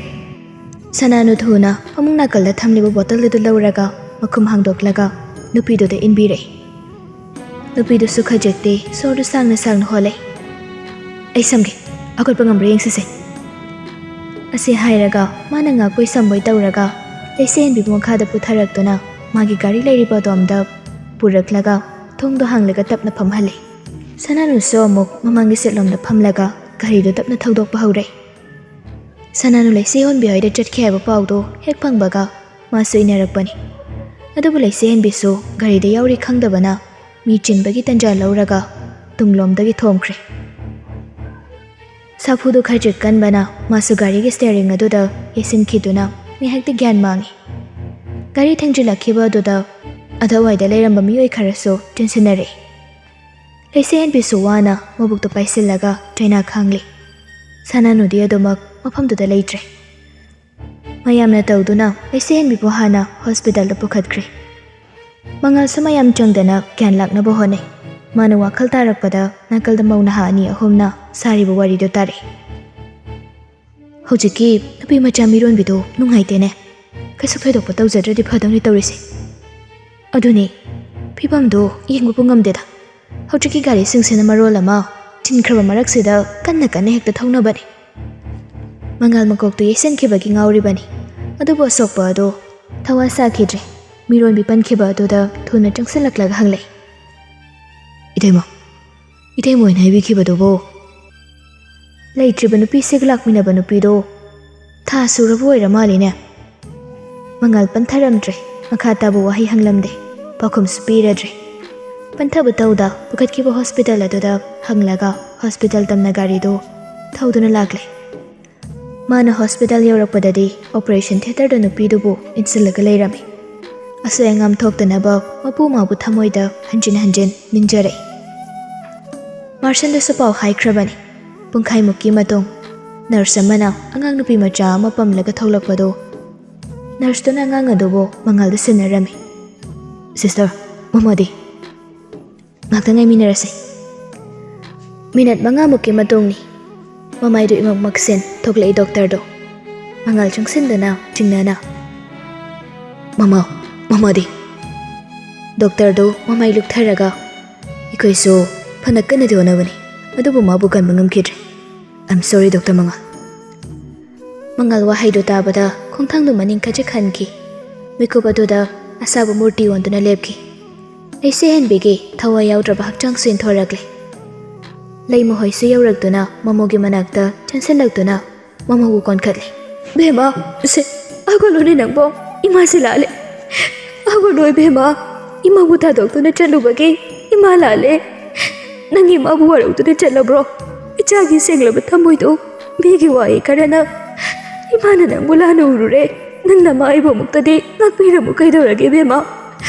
ꯁꯅꯥꯅꯨ ꯊꯨꯅ ꯐꯃꯨꯡ ꯅꯥꯀꯜꯗ ꯊꯝꯂꯤꯕ ꯕꯣꯇꯜ ꯑꯗꯨ ꯂꯧꯔꯒ ꯃꯈꯨꯝ ꯍꯥꯡꯗꯣꯛꯂꯒ ꯅꯨꯄꯤꯗꯨꯗ ꯏꯟꯕꯤꯔꯛꯏ꯫ ꯅꯨꯄꯤꯗꯨꯁꯨ ꯈꯖꯤꯛꯇꯤ ꯁꯣꯔꯗꯨ ꯁꯥꯡꯅ ꯁꯥꯡꯅ ꯍꯣꯜꯂꯦ꯫ "ꯑꯩ ꯁꯝꯒꯦ, ꯍꯧꯒꯠꯄ ꯉꯝꯕ꯭ꯔꯥ ꯌꯦꯡꯁꯤꯁꯦ꯫" ꯑꯁꯤ ꯍꯥꯏꯔꯒ ꯃꯥꯅ ꯉꯥꯛꯄꯣꯏ ꯁꯝꯕꯣꯏ ꯇꯧꯔꯒ ꯂꯩꯁꯦꯍꯟꯕꯤꯕꯨ ꯃꯈꯥꯗ ꯄꯨꯊꯔꯛꯇꯨꯅ ꯃꯥꯒꯤ ꯒꯥꯔꯤ ꯂꯩꯔꯤꯕ ꯑꯗꯣꯝꯗ ꯄꯨꯔꯛꯂꯒ ꯊꯣꯡꯗꯣ ꯍꯥꯡꯂꯒ ꯇꯞꯅ ꯐꯝꯍꯜꯂꯤ꯫ ꯁꯅꯥꯅꯨꯁꯨ ꯑꯃꯨꯛ ꯃꯃꯥꯡꯒꯤ ꯁꯤꯠꯂꯣꯝꯗ ꯐꯝꯂꯒ ꯒꯥꯔꯤꯗꯨ ꯇꯞꯅ ꯊꯧꯗꯣꯛꯄ ꯍꯧꯔꯦ꯫ ꯁꯅꯥꯅꯨ ꯂꯩꯁꯦꯍꯟꯕꯤ ꯍꯣꯏꯗ ꯆꯠꯈꯤ ꯍꯥꯏꯕ ꯄꯥꯎꯗꯨ ꯍꯦꯛ ꯐꯪꯕꯒ ꯃꯥꯁꯨ ꯏꯟꯅꯔꯛꯄꯅꯤ꯫ ꯑꯗꯨꯕꯨ ꯂꯩꯁꯦꯍꯟꯕꯤꯁꯨ ꯒꯥꯔꯤꯗ ꯌꯥꯎꯔꯤ ꯈꯪꯗꯕꯅ ꯃꯤ ꯆꯤꯟꯕꯒꯤ ꯇꯟꯖꯥ ꯂꯧꯔꯒ ꯇꯨꯡꯂꯣꯝꯗꯒꯤ ꯊꯣꯝꯈ꯭ꯔꯦ꯫ ꯁꯥꯐꯨꯗꯨ ꯈꯖꯤꯛ ꯀꯟꯕꯅ ꯃꯥꯁꯨ ꯒꯥꯔꯤꯒꯤ ꯁ꯭ꯇꯤꯌꯔꯤꯡ ꯑꯗꯨꯗ ꯌꯩꯁꯤꯟꯈꯤꯗꯨꯅ ꯉꯥꯏꯍꯥꯛꯇꯤ ꯒ꯭ꯌꯥꯟ ꯃꯥꯡꯉꯤ꯫ ꯒꯥꯔꯤ ꯊꯦꯡꯖꯤꯜꯂꯛꯈꯤꯕ ꯑꯗꯨꯗ ꯑꯗꯨꯋꯥꯏꯗ ꯂꯩꯔꯝꯕ ꯃꯤꯑꯣꯏ ꯈꯔꯁꯨ ꯆꯦꯟꯁꯤꯟꯅꯔꯛꯏ꯫ ꯂꯩꯁꯦꯍꯟꯕꯤꯁꯨ ꯋꯥꯅ ꯃꯕꯨꯛꯇꯨ ꯄꯥꯏꯁꯤꯜꯂꯒ ꯆꯩꯅꯥ ꯈꯥꯡꯂꯤ꯫ ꯁꯅꯥꯅꯨꯗꯤ ꯑꯗꯨꯃꯛ ꯃꯐꯝꯗꯨꯗ ꯂꯩꯇ꯭ꯔꯦ꯫ ꯃꯌꯥꯝꯅ ꯇꯧꯗꯨꯅ ꯂꯩꯁꯦꯍꯟꯕꯤꯕꯨ ꯍꯥꯟꯅ ꯍꯣꯁꯄꯤꯇꯥꯜꯗ ꯄꯨꯈꯠꯈ꯭ꯔꯦ꯫ ꯃꯉꯥꯜꯁꯨ ꯃꯌꯥꯝ ꯆꯪꯗꯅ ꯒ꯭ꯌꯥꯟ ꯂꯥꯛꯅꯕ ꯍꯣꯠꯅꯩ꯫ ꯃꯥꯅ ꯋꯥꯈꯜ ꯇꯥꯔꯛꯄꯗ ꯅꯥꯀꯜꯗ ꯃꯧ ꯅꯍꯥ ꯑꯅꯤ ꯑꯍꯨꯝꯅ ꯁꯥꯔꯤꯕ ꯋꯥꯔꯤꯗꯨ ꯇꯥꯔꯛꯏ꯫ "ꯍꯧꯖꯤꯛꯀꯤ ꯅꯨꯄꯤ ꯃꯆꯥ ꯃꯤꯔꯣꯟꯕꯤꯗꯨ ꯅꯨꯡꯉꯥꯏꯇꯦꯅꯦ꯫ ꯀꯩꯁꯨ ꯊꯣꯏꯗꯣꯛꯄ ꯇꯧꯖꯗ꯭ꯔꯗꯤ ꯐꯗꯧꯅꯤ ꯇꯧꯔꯤꯁꯦ꯫ ꯑꯗꯨꯅꯤ, ꯐꯤꯕꯝꯗꯨ ꯌꯦꯡꯕꯕꯨ ꯉꯝꯗꯦꯗ꯫ ꯍꯧꯖꯤꯛꯀꯤ ꯒꯥꯔꯤꯁꯤꯡꯁꯤꯅ ꯃꯔꯣꯜ ꯑꯃ ꯆꯤꯟꯈ꯭ꯔꯕ ꯃꯔꯛꯁꯤꯗ ꯀꯟꯅ ꯀꯟꯅ ꯍꯦꯛꯇ ꯊꯧꯅꯕꯅꯤ꯫" ꯃꯉꯥꯜ ꯃꯀꯣꯛꯇꯨ ꯌꯩꯁꯟꯈꯤꯕꯒꯤ ꯉꯥꯎꯔꯤꯕꯅꯤ꯫ ꯑꯗꯨꯕꯨ ꯑꯁꯣꯛꯄ ꯑꯗꯨ ꯊꯋꯥ ꯁꯥꯈꯤꯗ꯭ꯔꯦ꯫ ꯃꯤꯔꯣꯟꯕꯤ ꯄꯟꯈꯤꯕ ꯑꯗꯨꯗ ꯊꯨꯅ ꯆꯪꯁꯤꯜꯂꯛꯂꯒ ꯍꯪꯂꯛꯏ, "ꯏꯇꯩꯃ, ꯏꯇꯩꯃ ꯍꯣꯏꯅ ꯍꯥꯏꯕꯤꯈꯤꯕꯗꯨꯕꯨ?" ꯂꯩꯇ꯭ꯔꯤꯕ ꯅꯨꯄꯤꯁꯤꯒ ꯂꯥꯛꯃꯤꯟꯅꯕ ꯅꯨꯄꯤꯗꯣ ꯊꯥ ꯁꯨꯔꯕ ꯑꯣꯏꯔ ꯃꯥꯜꯂꯤꯅꯦ꯫ ꯃꯉꯥꯜ ꯄꯟꯊꯔꯝꯗ꯭ꯔꯦ, ꯃꯈꯥ ꯇꯥꯕ ꯋꯥꯍꯩ ꯍꯪꯂꯝꯗꯦ, ꯄꯥꯎꯈꯨꯝꯁꯨ ꯄꯤꯔꯗ꯭ꯔꯦ꯫ ꯄꯟꯊꯕ ꯇꯧꯗ ꯄꯨꯈꯠꯈꯤꯕ ꯍꯣꯁꯄꯤꯇꯥꯜ ꯑꯗꯨꯗ ꯍꯪꯂꯒ ꯍꯣꯁꯄꯤꯇꯥꯜ ꯇꯝꯅ ꯒꯥꯔꯤꯗꯨ ꯊꯧꯗꯨꯅ ꯂꯥꯛꯂꯦ꯫ ꯃꯥꯅ ꯍꯣꯁꯄꯤꯇꯥꯜ ꯌꯧꯔꯛꯄꯗꯗꯤ ꯑꯣꯄꯔꯦꯁꯟ ꯊꯤꯌꯦꯇꯔꯗ ꯅꯨꯄꯤꯗꯨꯕꯨ ꯏꯟꯁꯤꯜꯂꯒ ꯂꯩꯔꯝꯃꯤ꯫ ꯑꯁꯣꯏ ꯑꯉꯥꯝ ꯊꯣꯛꯇꯅꯕ ꯃꯄꯨ ꯃꯥꯕꯨ ꯊꯃꯣꯏꯗ ꯍꯟꯖꯤꯟ ꯍꯟꯖꯤꯟ ꯅꯤꯡꯖꯔꯛꯏ꯫ ꯃꯥꯔꯁꯟꯗꯁꯨ ꯄꯥꯎ ꯍꯥꯏꯈ꯭ꯔꯕꯅꯤ꯫ ꯄꯨꯡꯈꯥꯏꯃꯨꯛꯀꯤ ꯃꯇꯨꯡ ꯅꯔꯁ ꯑꯃꯅ ꯑꯉꯥꯡ ꯅꯨꯄꯤ ꯃꯆꯥ ꯑꯃ ꯄꯝꯂꯒ ꯊꯣꯛꯂꯛꯄꯗꯨ ꯅꯔꯁꯇꯨꯅ ꯑꯉꯥꯡ ꯑꯗꯨꯕꯨ ꯃꯉꯥꯜꯗ ꯁꯤꯟꯅꯔꯝꯃꯤ꯫ "ꯁꯤꯁꯇꯔ, ꯃꯃꯥꯗꯤ?" "ꯉꯥꯛꯇ ꯉꯥꯏꯃꯤꯟꯅꯔꯁꯤ꯫" ꯃꯤꯅꯠ ꯃꯉꯥꯃꯨꯛꯀꯤ ꯃꯇꯨꯡꯅꯤ꯫ ꯃꯃꯥꯏꯗꯨ ꯏꯃꯛ ꯃꯛꯁꯤꯟ ꯊꯣꯛꯂꯛꯏ ꯗꯣꯛꯇꯔꯗꯨ꯫ ꯃꯉꯥꯜ ꯆꯪꯁꯤꯟꯗꯨꯅ ꯆꯤꯡꯅꯅ, "ꯃꯃꯥ, ꯃꯃꯥꯗꯤ?" ꯗꯣꯛꯇꯔꯗꯨ ꯃꯃꯥꯏ ꯂꯨꯛꯊꯔꯒ, "ꯑꯩꯈꯣꯏꯁꯨ ꯐꯅ ꯀꯟꯅꯗꯤ ꯍꯣꯠꯅꯕꯅꯤ, ꯑꯗꯨꯕꯨ ꯃꯥꯕꯨ ꯀꯟꯕ ꯉꯝꯈꯤꯗ꯭ꯔꯦ꯫ I'm sorry, ꯗꯣꯛꯇꯔ ꯃꯉꯥꯜ꯫" ꯃꯉꯥꯜ ꯋꯥꯍꯩꯗꯨ ꯇꯥꯕꯗ ꯈꯣꯡꯊꯥꯡꯗꯨ ꯃꯅꯤꯡ ꯈꯖꯤꯛ ꯍꯟꯈꯤ꯫ ꯃꯤꯀꯨꯞ ꯑꯗꯨꯗ ꯑꯁꯥꯕ ꯃꯨꯔꯇꯤ ꯑꯣꯟꯗꯨꯅ ꯂꯦꯞꯈꯤ꯫ ꯂꯩꯁꯦ ꯍꯦꯟꯕꯤꯒꯤ ꯊꯋꯥꯏ ꯌꯥꯎꯗ꯭ꯔꯕ ꯍꯛꯆꯥꯡꯁꯨ ꯏꯟꯊꯣꯔꯛꯂꯦ꯫ ꯂꯩꯃ ꯍꯣꯏꯁꯨ ꯌꯧꯔꯛꯇꯨꯅ ꯃꯃꯧꯒꯤ ꯃꯅꯥꯛꯇ ꯆꯪꯁꯤꯜꯂꯛꯇꯨꯅ ꯃꯃꯧꯕꯨ ꯀꯣꯟꯈꯠꯂꯦ꯫ "ꯕꯦꯝꯃ, ꯁꯦ, ꯍꯧꯒꯠꯂꯨꯅꯦ ꯅꯪꯕꯣ, ꯏꯃꯥꯁꯦ ꯂꯥꯛꯂꯦ꯫ ꯍꯧꯒꯠꯂꯣ ꯏꯕꯦꯝꯃ, ꯏꯃꯥꯕꯨ ꯊꯥꯗꯣꯛꯇꯨꯅ ꯆꯠꯂꯨꯕꯒꯤ ꯏꯃꯥ ꯂꯥꯛꯂꯦ꯫ ꯅꯪ ꯏꯃꯥꯕꯨ ꯋꯥꯔꯧꯗꯨꯅ ꯆꯠꯂꯕ꯭ꯔꯣ? ꯏꯆꯥꯒꯤ ꯁꯦꯡꯂꯕ ꯊꯃꯣꯏꯗꯣ ꯃꯤꯒꯤ ꯋꯥꯍꯩ ꯈꯔꯅ ꯏꯃꯥꯅ ꯅꯪꯕꯨ ꯂꯥꯟꯅ ꯎꯔꯨꯔꯦ꯫ ꯅꯪ ꯅꯃꯥ ꯑꯩꯕꯨ ꯑꯃꯨꯛꯇꯗꯤ ꯉꯥꯛꯄꯤꯔꯝꯃꯨ ꯀꯩꯗꯧꯔꯒꯦ ꯏꯕꯦꯝꯃ?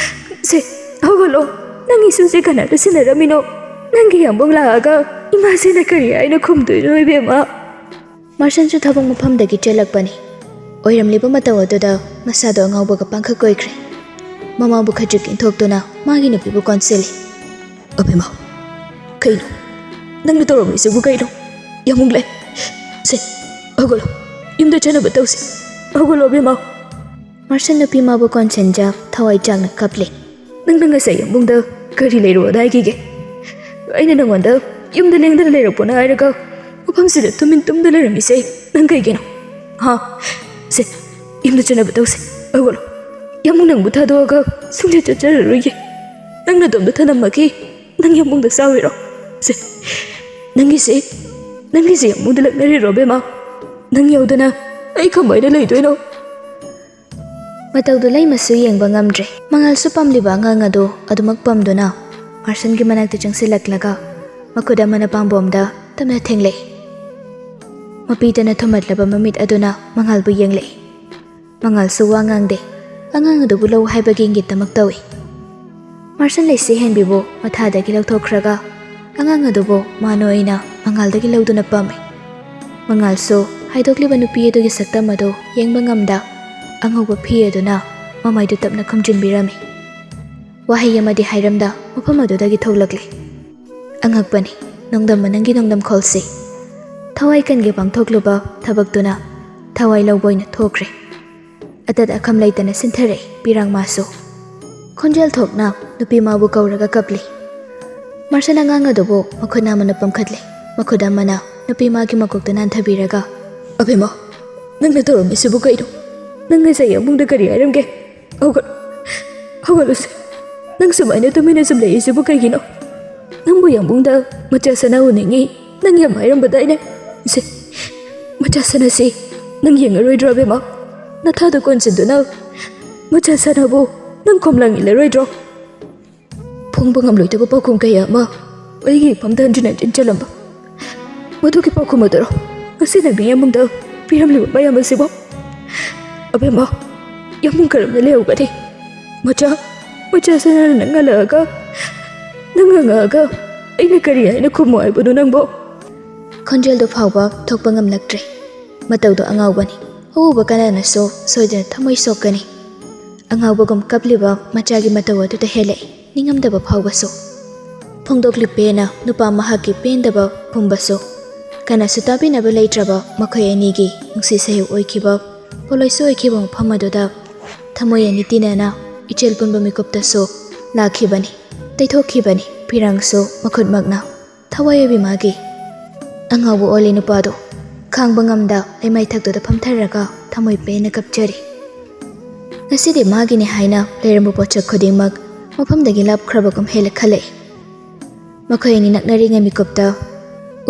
ꯁꯦ, ꯍꯧꯒꯠꯂꯣ꯫ ꯅꯪ ꯏꯁꯨꯁꯦ ꯀꯅꯥꯗ ꯁꯤꯟꯅꯔꯝꯃꯤꯅꯣ? ꯅꯪꯒꯤ ꯌꯥꯝꯕꯨꯡ ꯂꯥꯛꯑꯒ ꯏꯃꯥꯁꯤꯅ ꯀꯔꯤ ꯍꯥꯏꯅ ꯈꯨꯝꯗꯣꯏꯅꯣ ꯏꯕꯦꯝꯃ?" ꯃꯥꯔꯁꯟꯁꯨ ꯊꯕꯛ ꯃꯐꯝꯗꯒꯤ ꯆꯦꯜꯂꯛꯄꯅꯤ꯫ ꯑꯣꯏꯔꯝꯂꯤꯕ ꯃꯇꯧ ꯑꯗꯨꯗ ꯃꯁꯥꯗꯣ ꯑꯉꯥꯎꯕꯒ ꯄꯥꯡꯈꯛ ꯑꯣꯏꯈ꯭ꯔꯦ꯫ ꯃꯃꯥꯕꯨ ꯈꯖꯤꯛ ꯏꯟꯊꯣꯛꯇꯨꯅ ꯃꯥꯒꯤ ꯅꯨꯄꯤꯕꯨ ꯀꯣꯟꯁꯤꯜꯂꯤ꯫ "ꯑꯕꯦꯝꯃ, ꯀꯩꯅꯣ? ꯅꯪꯅ ꯇꯧꯔꯝꯃꯤꯁꯤꯕꯨ ꯀꯩꯅꯣ? ꯌꯥꯝꯕꯨꯡ ꯂꯩ꯫ ꯁꯦ, ꯍꯧꯒꯠꯂꯣ꯫ ꯌꯨꯝꯗ ꯆꯠꯅꯕ ꯇꯧꯁꯤ꯫ ꯍꯧꯒꯠꯂꯣ ꯑꯕꯦꯝꯃ꯫" ꯃꯥꯔꯁꯟ ꯅꯨꯄꯤ ꯃꯥꯕꯨ ꯀꯣꯟꯁꯤꯟꯖ ꯊꯋꯥꯏ ꯆꯥꯛꯅ ꯀꯞꯂꯤ꯫ "ꯅꯪꯅ ꯉꯁꯥꯏ ꯌꯥꯝꯕꯨꯡꯗ ꯀꯔꯤ ꯂꯩꯔꯛꯑꯣꯅ ꯍꯥꯏꯈꯤꯒꯦ? ꯑꯩꯅ ꯅꯪꯉꯣꯟꯗ ꯌꯨꯝꯗ ꯂꯦꯡꯗꯅ ꯂꯩꯔꯛꯄꯅ ꯍꯥꯏꯔꯒ ꯃꯐꯝꯁꯤꯗ ꯇꯨꯃꯤꯟ ꯇꯨꯝꯗ ꯂꯩꯔꯝꯃꯤꯁꯦ ꯅꯪ ꯀꯩꯒꯤꯅꯣ? ꯍꯥ? ꯁꯦ, ꯌꯨꯝꯗ ꯆꯠꯅꯕ ꯇꯧꯁꯦ꯫ ꯍꯧꯒꯠꯂꯣ꯫" ꯌꯥꯝꯕꯨꯡ, ꯅꯪꯕꯨ ꯊꯥꯗꯣꯛꯑꯒ ꯁꯨꯡꯆꯠ ꯆꯠꯆꯔꯔꯣꯏꯒꯦ꯫ ꯅꯪ ꯅꯇꯣꯝꯇ ꯊꯅꯝꯃꯒꯦ꯫ ꯅꯪ ꯌꯥꯝꯕꯨꯡꯗ ꯆꯥꯎꯏꯔꯣ? ꯁꯦ, ꯅꯪꯒꯤꯁꯦ, ꯅꯪꯒꯤꯁꯦ ꯌꯥꯝꯕꯨꯡꯗ ꯂꯛꯅꯔꯤꯔꯣ ꯕꯦꯝꯃ? ꯅꯪ ꯌꯥꯎꯗꯅ ꯑꯩ ꯀꯃꯥꯏꯅ ꯂꯩꯗꯣꯏꯅꯣ? ꯃꯇꯧꯗꯨ ꯂꯩꯃꯁꯨ ꯌꯦꯡꯕ ꯉꯝꯗ꯭ꯔꯦ꯫ ꯃꯉꯥꯜꯁꯨ ꯄꯝꯂꯤꯕ ꯑꯉꯥꯡ ꯑꯗꯨ ꯑꯗꯨꯃꯛ ꯄꯝꯗꯨꯅ ꯃꯥꯔꯁꯟꯒꯤ ꯃꯅꯥꯛꯇ ꯆꯪꯁꯤꯜꯂꯛꯂꯒ ꯃꯈꯨꯠ ꯑꯃꯅ ꯄꯥꯝꯕꯣꯝꯗ ꯇꯞꯅ ꯊꯦꯡꯂꯛꯏ꯫ ꯃꯄꯤꯗꯅ ꯊꯨꯝꯍꯠꯂꯕ ꯃꯃꯤꯠ ꯑꯗꯨꯅ ꯃꯉꯥꯜꯕꯨ ꯌꯦꯡꯂꯛꯏ꯫ ꯃꯉꯥꯜꯁꯨ ꯋꯥ ꯉꯥꯡꯗꯦ꯫ ꯑꯉꯥꯡ ꯑꯗꯨꯕꯨ ꯂꯧ ꯍꯥꯏꯕꯒꯤ ꯏꯪꯒꯤꯠꯇꯃꯛ ꯇꯧꯏ꯫ ꯃꯥꯔꯁꯟ ꯂꯩꯁꯤ ꯍꯦꯟꯕꯤꯕꯨ ꯃꯊꯥꯗꯒꯤ ꯂꯧꯊꯣꯛꯈ꯭ꯔꯒ ꯑꯉꯥꯡ ꯑꯗꯨꯕꯨ ꯃꯥꯅ ꯑꯣꯏꯅ ꯃꯉꯥꯜꯗꯒꯤ ꯂꯧꯗꯨꯅ ꯄꯝꯃꯤ꯫ ꯃꯉꯥꯜꯁꯨ ꯍꯥꯏꯗꯣꯛꯂꯤꯕ ꯅꯨꯄꯤ ꯑꯗꯨꯒꯤ ꯁꯛꯇꯝ ꯑꯗꯨ ꯌꯦꯡꯕ ꯉꯝꯗ ꯑꯉꯧꯕ ꯐꯤ ꯑꯗꯨꯅ ꯃꯃꯥꯏꯗꯨ ꯇꯞꯅ ꯈꯨꯝꯖꯤꯟꯕꯤꯔꯝꯃꯤ꯫ ꯋꯥꯍꯩ ꯑꯃꯗꯤ ꯍꯥꯏꯔꯝꯗ ꯃꯐꯝ ꯑꯗꯨꯗꯒꯤ ꯊꯣꯛꯂꯛꯂꯤ꯫ ꯑꯉꯛꯄꯅꯤ, ꯅꯣꯡꯗꯝꯕ ꯅꯪꯒꯤ ꯅꯣꯡꯗꯝꯈꯣꯜꯁꯤ꯫ ꯊꯋꯥꯏ ꯀꯟꯒꯦ ꯄꯥꯡꯊꯣꯛꯂꯨꯕ ꯊꯕꯛꯇꯨꯅ ꯊꯋꯥꯏ ꯂꯧꯕ ꯑꯣꯏꯅ ꯊꯣꯛꯈ꯭ꯔꯦ꯫ ꯑꯇꯠ ꯑꯈꯝ ꯂꯩꯇꯅ ꯁꯤꯟꯊꯔꯛꯏ ꯄꯤꯔꯥꯡ ꯃꯥꯁꯨ꯫ ꯈꯣꯟꯖꯦꯜ ꯊꯣꯛꯅ ꯅꯨꯄꯤ ꯃꯥꯕꯨ ꯀꯧꯔꯒ ꯀꯞꯂꯤ꯫ ꯃꯥꯔꯁꯟ ꯑꯉꯥꯡ ꯑꯗꯨꯕꯨ ꯃꯈꯨꯠ ꯑꯃꯅ ꯄꯝꯈꯠꯂꯤ, ꯃꯈꯨꯠ ꯑꯃꯅ ꯅꯨꯄꯤ ꯃꯥꯒꯤ ꯃꯀꯣꯛꯇ ꯅꯥꯟꯊꯕꯤꯔꯒ, "ꯑꯕꯦꯝꯃ, ꯅꯪꯅ ꯇꯧꯔꯝꯃꯤꯁꯤꯕꯨ ꯀꯩꯅꯣ? ꯅꯪ ꯉꯁꯥꯏ ꯌꯥꯝꯕꯨꯡꯗ ꯀꯔꯤ ꯍꯥꯏꯔꯝꯒꯦ? ꯍꯧꯒꯠ-, ꯍꯧꯒꯠꯂꯨꯁꯦ꯫ ꯅꯪ ꯁꯨꯃꯥꯏꯅ ꯇꯨꯃꯤꯟꯅ ꯁꯨꯝ ꯂꯩꯔꯤꯁꯤꯕꯨ ꯀꯩꯒꯤꯅꯣ? ꯅꯪꯕꯨ ꯌꯥꯝꯕꯨꯡꯗ ꯃꯆꯥ ꯁꯅꯥ ꯎꯅꯤꯡꯉꯤ ꯅꯪ ꯌꯥꯝ ꯍꯥꯏꯔꯝꯕꯗꯥꯏꯅꯦ? ꯁꯦ, ꯃꯆꯥ ꯁꯅꯥꯁꯤ ꯅꯪ ꯌꯦꯡꯉꯔꯣꯏꯗ꯭ꯔꯣ ꯑꯕꯦꯝꯃ? ꯅꯊꯥꯗ ꯀꯣꯟꯁꯤꯟꯗꯨꯅ ꯃꯆꯥ ꯁꯅꯥꯕꯨ ꯅꯪ ꯈꯣꯝꯂꯥꯡ ꯏꯜꯂꯔꯣꯏꯗ꯭ꯔꯣ?" ꯐꯣꯡꯕ ꯉꯝꯂꯣꯏꯗꯕ ꯄꯥꯎꯈꯨꯝ ꯀꯌꯥ ꯑꯃ ꯑꯩꯒꯤ ꯏꯐꯝꯗ ꯍꯟꯖꯤꯟ ꯍꯟꯖꯤꯟ ꯆꯜꯂꯝꯕ ꯃꯗꯨꯒꯤ ꯄꯥꯎꯈꯨꯝ ꯑꯗꯨꯔꯣ ꯉꯁꯤꯅ ꯃꯤ ꯑꯃꯗ ꯄꯤꯔꯝꯂꯤꯕ ꯃꯌꯥꯝ ꯑꯁꯤꯕꯣ? ꯑꯕꯦꯝꯃ, ꯌꯥꯝꯕꯨꯡ ꯀꯔꯝꯅ ꯂꯩꯍꯧꯒꯅꯤ? ꯃꯆꯥ, ꯃꯆꯥ ꯁꯅꯥꯅ ꯅꯪ ꯉꯥꯜꯂꯛꯑꯒ, ꯅꯪ ꯉꯥꯡꯉꯛꯑꯒ ꯑꯩꯅ ꯀꯔꯤ ꯍꯥꯏꯅ ꯈꯨꯝꯃꯨ ꯍꯥꯏꯕꯅꯣ ꯅꯪꯕꯣ? ꯈꯣꯟꯖꯦꯜꯗꯨ ꯐꯥꯎꯕ ꯊꯣꯛꯄ ꯉꯝꯂꯛꯇ꯭ꯔꯦ꯫ ꯃꯇꯧꯗꯨ ꯑꯉꯥꯎꯕꯅꯤ꯫ ꯑꯎꯕ ꯀꯅꯥꯅꯁꯨ ꯁꯣꯏꯗꯅ ꯊꯃꯣꯏ ꯁꯣꯛꯀꯅꯤ꯫ ꯑꯉꯥꯎꯕꯒꯨꯝ ꯀꯞꯂꯤꯕ ꯃꯆꯥꯒꯤ ꯃꯇꯧ ꯑꯗꯨꯗ ꯍꯦꯜꯂꯛꯏ ꯅꯤꯡꯉꯝꯗꯕ ꯐꯥꯎꯕꯁꯨ꯫ ꯐꯣꯡꯗꯣꯛꯂꯤꯕ ꯄꯦꯟꯅ ꯅꯨꯄꯥ ꯃꯍꯥꯛꯀꯤ ꯄꯦꯟꯗꯕ ꯄꯨꯝꯕꯁꯨ꯫ ꯀꯅꯥꯁꯨ ꯇꯥꯕꯤꯅꯕ ꯂꯩꯇ꯭ꯔꯕ ꯃꯈꯣꯏ ꯑꯅꯤꯒꯤ ꯅꯨꯡꯁꯤ ꯁꯍꯦꯞ ꯑꯣꯏꯈꯤꯕ, ꯄꯣꯂꯣꯏꯁꯨ ꯑꯣꯏꯈꯤꯕ ꯃꯐꯝ ꯑꯗꯨꯗ ꯊꯃꯣꯏ ꯑꯅꯤ ꯇꯤꯟꯅꯅ ꯏꯆꯦꯜ ꯄꯨꯟꯕ ꯃꯤꯀꯨꯞꯇꯁꯨ ꯂꯥꯛꯈꯤꯕꯅꯤ, ꯇꯩꯊꯣꯛꯈꯤꯕꯅꯤ ꯄꯤꯔꯥꯡꯁꯨ ꯃꯈꯨꯠꯃꯛꯅ꯫ ꯊꯋꯥꯏ ꯑꯣꯏꯕꯤ ꯃꯥꯒꯤ ꯑꯉꯥꯎꯕ ꯑꯣꯜꯂꯤ ꯅꯨꯄꯥꯗꯨ ꯈꯥꯡꯕ ꯉꯝꯗ ꯂꯩꯃꯥꯏꯊꯛꯇꯨꯗ ꯐꯝꯊꯔꯒ ꯊꯃꯣꯏ ꯄꯦꯟꯅ ꯀꯞꯆꯔꯤ꯫ ꯉꯁꯤꯗꯤ ꯃꯥꯒꯤꯅꯤ ꯍꯥꯏꯅ ꯂꯩꯔꯝꯕ ꯄꯣꯠꯁꯛ ꯈꯨꯗꯤꯡꯃꯛ ꯃꯐꯝꯗꯒꯤ ꯂꯥꯞꯈ꯭ꯔꯕꯒꯨꯝ ꯍꯦꯜꯂꯛꯈꯠꯂꯛꯏ꯫ ꯃꯈꯣꯏ ꯑꯅꯤ ꯅꯛꯅꯔꯤꯉꯩ ꯃꯤꯀꯨꯞꯇ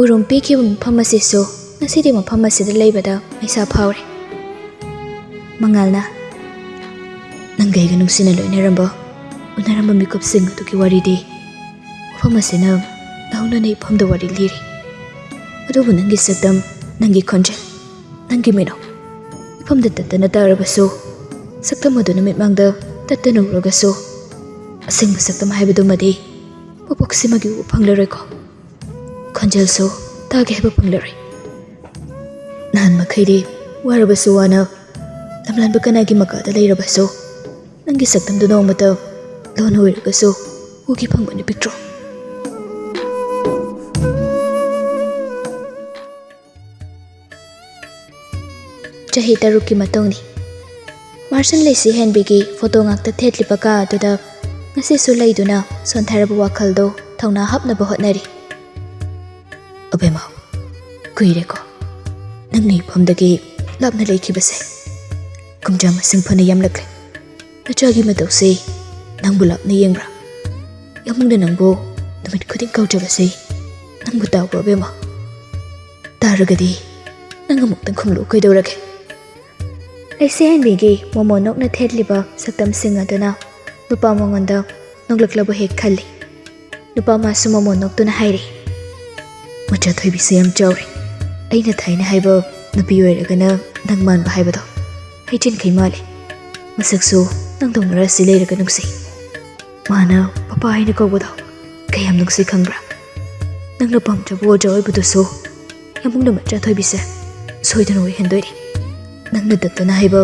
ꯎꯔꯨꯝ ꯄꯤꯈꯤꯕ ꯃꯐꯝ ꯑꯁꯤꯁꯨ ꯉꯁꯤꯗꯤ ꯃꯐꯝ ꯑꯁꯤꯗ ꯂꯩꯕꯗ ꯃꯩꯁꯥ ꯐꯥꯎꯔꯦ꯫ ꯃꯉꯥꯜꯅ, "ꯅꯪꯒ ꯑꯩꯒ ꯅꯨꯡꯁꯤꯅ ꯂꯣꯏꯅꯔꯝꯕ, ꯎꯅꯔꯝꯕ ꯃꯤꯀꯨꯞꯁꯤꯡ ꯑꯗꯨꯒꯤ ꯋꯥꯔꯤꯗꯤ ꯃꯐꯝ ꯑꯁꯤꯅ ꯅꯧꯅꯅ ꯏꯐꯝꯗ ꯋꯥꯔꯤ ꯂꯤꯔꯤ꯫ ꯑꯗꯨꯕꯨ ꯅꯪꯒꯤ ꯁꯛꯇꯝ, ꯅꯪꯒꯤ ꯈꯣꯟꯖꯦꯜ, ꯅꯪꯒꯤ ꯃꯤꯅꯣꯛ ꯏꯐꯝꯗ ꯇꯠꯇꯅ ꯇꯥꯔꯕꯁꯨ, ꯁꯛꯇꯝ ꯑꯗꯨꯅ ꯃꯤꯠꯃꯥꯡꯗ ꯇꯠꯇꯅ ꯎꯔꯒꯁꯨ, ꯑꯁꯦꯡꯕ ꯁꯛꯇꯝ ꯍꯥꯏꯕꯗꯨꯃꯗꯤ ꯄꯣꯛꯄꯣꯛꯁꯤꯃꯒꯤ ꯎꯕ ꯐꯪꯂꯔꯣꯏꯀꯣ꯫ ꯈꯣꯟꯖꯦꯜꯁꯨ ꯇꯥꯒꯦ ꯍꯥꯏꯕ ꯐꯪꯂꯔꯣꯏ꯫ ꯅꯍꯥꯟ ꯃꯈꯩꯗꯤ ꯋꯥꯔꯕꯁꯨ ꯋꯥꯅ, ꯂꯝꯂꯥꯟꯕ ꯀꯅꯥꯒꯤ ꯃꯀꯥꯗ ꯂꯩꯔꯕꯁꯨ, ꯅꯪꯒꯤ ꯁꯛꯇꯝꯗꯨ ꯅꯣꯡꯃꯇ ꯂꯣꯟ ꯑꯣꯏꯔꯒꯁꯨ ꯎꯒꯦ ꯐꯪꯕꯅꯤ ꯄꯤꯛꯇ꯭ꯔꯣ?" ꯆꯍꯤ ꯇꯔꯨꯛꯀꯤ ꯃꯇꯨꯡꯅꯤ꯫ ꯃꯥꯔꯁꯟ ꯂꯩꯁꯤ ꯍꯦꯟꯕꯤꯒꯤ ꯐꯣꯇꯣ ꯉꯥꯛꯇ ꯊꯦꯠꯂꯤꯕ ꯀꯥ ꯑꯗꯨꯗ ꯉꯁꯤꯁꯨ ꯂꯩꯗꯨꯅ ꯁꯣꯟꯊꯔꯕ ꯋꯥꯈꯜꯗꯣ ꯊꯧꯅꯥ ꯍꯥꯞꯅꯕ ꯍꯣꯠꯅꯔꯤ꯫ "ꯑꯕꯦꯝꯃ, ꯀꯨꯏꯔꯦꯀꯣ ꯅꯪꯅ ꯏꯐꯝꯗꯒꯤ ꯂꯥꯞꯅ ꯂꯩꯈꯤꯕꯁꯦ꯫ ꯀꯨꯝꯖꯥ ꯃꯁꯤꯡ ꯐꯅ ꯌꯥꯝꯂꯛꯂꯦ꯫ ꯅꯆꯥꯒꯤ ꯃꯇꯧꯁꯦ ꯅꯪꯕꯨ ꯂꯥꯞꯅ ꯌꯦꯡꯕ꯭ꯔꯥ? ꯌꯥꯝꯕꯨꯡꯅ ꯅꯪꯕꯨ ꯅꯨꯃꯤꯠ ꯈꯨꯗꯤꯡ ꯀꯧꯖꯕꯁꯦ ꯅꯪꯕꯨ ꯇꯥꯕ꯭ꯔꯣ, ꯑꯕꯦꯝꯃ? ꯇꯥꯔꯒꯗꯤ ꯅꯪ ꯑꯃꯨꯛꯇꯪ ꯈꯨꯝꯂꯨ ꯀꯩꯗꯧꯔꯒꯦ?" ꯂꯩꯁꯤ ꯍꯦꯟꯕꯤꯒꯤ ꯃꯣꯃꯣ ꯅꯣꯛꯅ ꯊꯦꯠꯂꯤꯕ ꯁꯛꯇꯝꯁꯤꯡ ꯑꯗꯨꯅ ꯅꯨꯄꯥ ꯃꯉꯣꯟꯗ ꯅꯣꯛꯂꯛꯂꯕ ꯍꯦꯛ ꯈꯜꯂꯤ꯫ ꯅꯨꯄꯥ ꯃꯥꯁꯨ ꯃꯣꯃꯣ ꯅꯣꯛꯇꯨꯅ ꯍꯥꯏꯔꯤ, "ꯃꯆꯥ ꯊꯣꯏꯕꯤꯁꯦ ꯌꯥꯝ ꯆꯥꯎꯔꯦ꯫ ꯑꯩꯅ ꯊꯥꯏꯅ ꯍꯥꯏꯕ ꯅꯨꯄꯤ ꯑꯣꯏꯔꯒꯅ ꯅꯪ ꯃꯥꯟꯕ ꯍꯥꯏꯕꯗꯣ ꯍꯩꯖꯤꯟꯈꯩ ꯃꯥꯜꯂꯦ꯫ ꯃꯁꯛꯁꯨ ꯅꯪꯗꯧꯅ ꯔꯥꯁꯤ ꯂꯩꯔꯒ ꯅꯨꯡꯁꯤ꯫ ꯃꯥꯅ ꯄꯄꯥ ꯍꯥꯏꯅ ꯀꯧꯕꯗꯣ ꯀꯌꯥꯝ ꯅꯨꯡꯁꯤ ꯈꯪꯕ꯭ꯔꯥ? ꯅꯪꯅ ꯄꯥꯝꯖꯕ ꯑꯣꯖꯥ ꯑꯣꯏꯕꯗꯨꯁꯨ ꯌꯥꯝꯕꯨꯡꯅ ꯃꯆꯥ ꯊꯣꯏꯕꯤꯁꯦ ꯁꯣꯏꯗꯅ ꯑꯣꯏꯍꯟꯗꯣꯏꯅꯤ꯫ ꯅꯪꯅ ꯇꯠꯇꯅ ꯍꯥꯏꯕ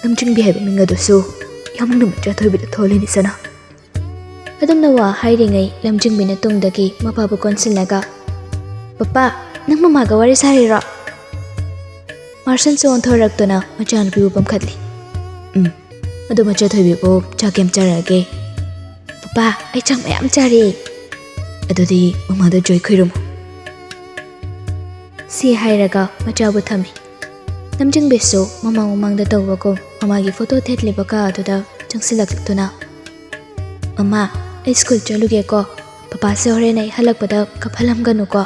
ꯂꯝꯖꯤꯡꯕꯤ ꯍꯥꯏꯕ ꯃꯤꯡ ꯑꯗꯨꯁꯨ ꯌꯥꯝꯕꯨꯡꯅ ꯃꯆꯥ ꯊꯣꯏꯕꯤꯗ ꯊꯣꯜꯂꯤꯅꯤ ꯁꯅꯥ꯫" ꯑꯗꯨꯝꯅ ꯋꯥ ꯍꯥꯏꯔꯤꯉꯩ ꯂꯝꯖꯤꯡꯕꯤꯅ ꯇꯨꯡꯗꯒꯤ ꯃꯄꯥꯕꯨ ꯀꯣꯟꯁꯤꯜꯂꯒ, "ꯄꯄꯥ, ꯅꯪ ꯃꯃꯥꯒ ꯋꯥꯔꯤ ꯁꯥꯔꯤꯔꯣ?" ꯃꯥꯔꯁꯟꯁꯨ ꯑꯣꯟꯊꯣꯔꯛꯇꯨꯅ ꯃꯆꯥꯅꯨꯄꯤꯕꯨ ꯄꯝꯈꯠꯂꯤ꯫ "ꯎꯝ, ꯑꯗꯨ ꯃꯆꯥ ꯊꯣꯏꯕꯤꯕꯨ ꯆꯥꯛ ꯀꯌꯥꯝ ꯆꯥꯔꯛꯑꯒꯦ?" "ꯄꯄꯥ, ꯑꯩ ꯆꯥꯛ ꯃꯌꯥꯝ ꯆꯥꯔꯦ꯫" "ꯑꯗꯨꯗꯤ ꯃꯃꯥꯗ ꯖꯣꯏ ꯈꯨꯔꯨꯝꯃꯨ꯫" ꯁꯤ ꯍꯥꯏꯔꯒ ꯃꯆꯥꯕꯨ ꯊꯝꯃꯤ꯫ ꯂꯝꯖꯤꯡꯕꯤꯁꯨ ꯃꯃꯥ ꯃꯃꯥꯡꯗ ꯇꯧꯕꯒꯨꯝ ꯃꯃꯥꯒꯤ ꯐꯣꯇꯣ ꯊꯦꯠꯂꯤꯕ ꯀꯥ ꯑꯗꯨꯗ ꯆꯪꯁꯤꯜꯂꯛꯇꯨꯅ, "ꯃꯃꯥ, ꯑꯩ ꯁ꯭ꯀꯨꯜ ꯆꯠꯂꯨꯒꯦꯀꯣ꯫ ꯄꯄꯥꯁꯦ ꯍꯣꯔꯦꯟ ꯑꯩ ꯍꯜꯂꯛꯄꯗ ꯀꯞꯍꯜꯂꯝꯒꯅꯨꯀꯣ꯫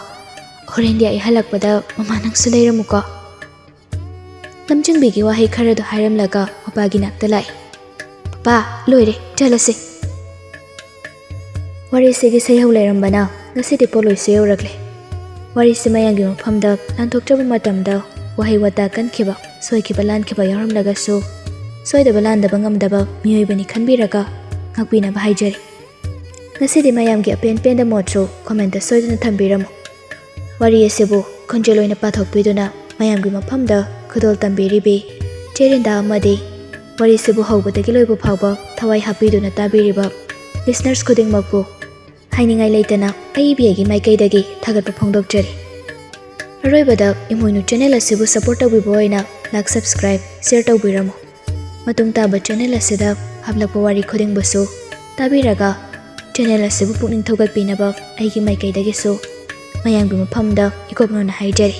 ꯍꯣꯔꯦꯟꯗꯤ ꯑꯩ ꯍꯜꯂꯛꯄꯗ ꯃꯃꯥ ꯅꯪꯁꯨ ꯂꯩꯔꯝꯃꯨꯀꯣ"꯫ ꯂꯝꯖꯤꯡꯕꯤꯒꯤ ꯋꯥꯍꯩ ꯈꯔꯗꯨ ꯍꯥꯏꯔꯝꯂꯒ ꯃꯄꯥꯒꯤ ꯅꯥꯛꯇ ꯂꯥꯛꯏ꯫ "ꯄꯄꯥ, ꯂꯣꯏꯔꯦ, ꯆꯠꯂꯁꯤ"꯫ ꯋꯥꯔꯤꯁꯤꯒꯤ ꯁꯩꯍꯧ ꯂꯩꯔꯝꯕꯅ ꯉꯁꯤꯗꯤ ꯄꯣꯠꯂꯣꯏꯁꯨ ꯌꯧꯔꯛꯂꯦ꯫ ꯋꯥꯔꯤꯁꯤ ꯃꯌꯥꯝꯒꯤ ꯃꯐꯝꯗ ꯂꯥꯟꯊꯣꯛꯆꯕ ꯃꯇꯝꯗ ꯋꯥꯍꯩ ꯋꯥꯇꯥ ꯀꯟꯈꯤꯕ, ꯁꯣꯏꯈꯤꯕ ꯂꯥꯟꯈꯤꯕ ꯌꯥꯎꯔꯝꯂꯒꯁꯨ, ꯁꯣꯏꯗꯕ ꯂꯥꯟꯗꯕ ꯉꯝꯗꯕ ꯃꯤꯑꯣꯏꯕꯅꯤ ꯈꯟꯕꯤꯔꯒ ꯉꯥꯛꯄꯤꯅꯕ ꯍꯥꯏꯖꯔꯤ꯫ ꯉꯁꯤꯗꯤ ꯃꯌꯥꯝꯒꯤ ꯑꯄꯦꯟ ꯄꯦꯟꯗ ꯃꯣꯠꯁꯨ ꯀꯣꯃꯦꯟꯇ ꯁꯣꯏꯗꯅ ꯊꯝꯕꯤꯔꯝꯃꯨ꯫ ꯋꯥꯔꯤ ꯑꯁꯤꯕꯨ ꯈꯣꯟꯖꯦꯜ ꯑꯣꯏꯅ ꯄꯥꯊꯣꯛꯄꯤꯗꯨꯅ ꯃꯌꯥꯝꯒꯤ ꯃꯐꯝꯗ ꯈꯨꯗꯣꯜ ꯇꯝꯕꯤꯔꯤꯕꯤ ꯆꯦ ꯔꯤꯟꯗꯥ ꯑꯃꯗꯤ ꯋꯥꯔꯤꯁꯤꯕꯨ ꯍꯧꯕꯗꯒꯤ ꯂꯣꯏꯕ ꯐꯥꯎꯕ ꯊꯋꯥꯏ ꯍꯥꯞꯄꯤꯗꯨꯅ ꯇꯥꯕꯤꯔꯤꯕ ꯂꯤꯁꯅꯔꯁ ꯈꯨꯗꯤꯡꯃꯛꯄꯨ ꯍꯥꯏꯅꯤꯡꯉꯥꯏ ꯂꯩꯇꯅ ꯑꯩ ꯏꯕꯦꯒꯤ ꯃꯥꯏꯀꯩꯗꯒꯤ ꯊꯥꯒꯠꯄ ꯐꯣꯡꯗꯣꯛꯆꯔꯤ꯫ ꯑꯔꯣꯏꯕꯗ ꯏꯃꯣꯏꯅꯨ ꯆꯦꯅꯦꯜ ꯑꯁꯤꯕꯨ ꯁꯄꯣꯔꯠ ꯇꯧꯕꯤꯕ ꯑꯣꯏꯅ ꯂꯥꯏꯛ, ꯁꯕꯁꯀ꯭ꯔꯥꯏꯕ, ꯁꯤꯌꯔ ꯇꯧꯕꯤꯔꯝꯃꯨ꯫ ꯃꯇꯨꯡ ꯇꯥꯕ ꯆꯦꯅꯦꯜ ꯑꯁꯤꯗ ꯍꯥꯞꯂꯛꯄ ꯋꯥꯔꯤ ꯈꯨꯗꯤꯡꯕꯨꯁꯨ ꯇꯥꯕꯤꯔꯒ ꯆꯦꯅꯦꯜ ꯑꯁꯤꯕꯨ ꯄꯨꯛꯅꯤꯡ ꯊꯧꯒꯠꯄꯤꯅꯕ ꯑꯩꯒꯤ ꯃꯥꯏꯀꯩꯗꯒꯤꯁꯨ ꯃꯌꯥꯝꯒꯤ ꯃꯐꯝꯗ ꯏꯀꯣꯛꯅꯅ ꯍꯥꯏꯖꯔꯤ꯫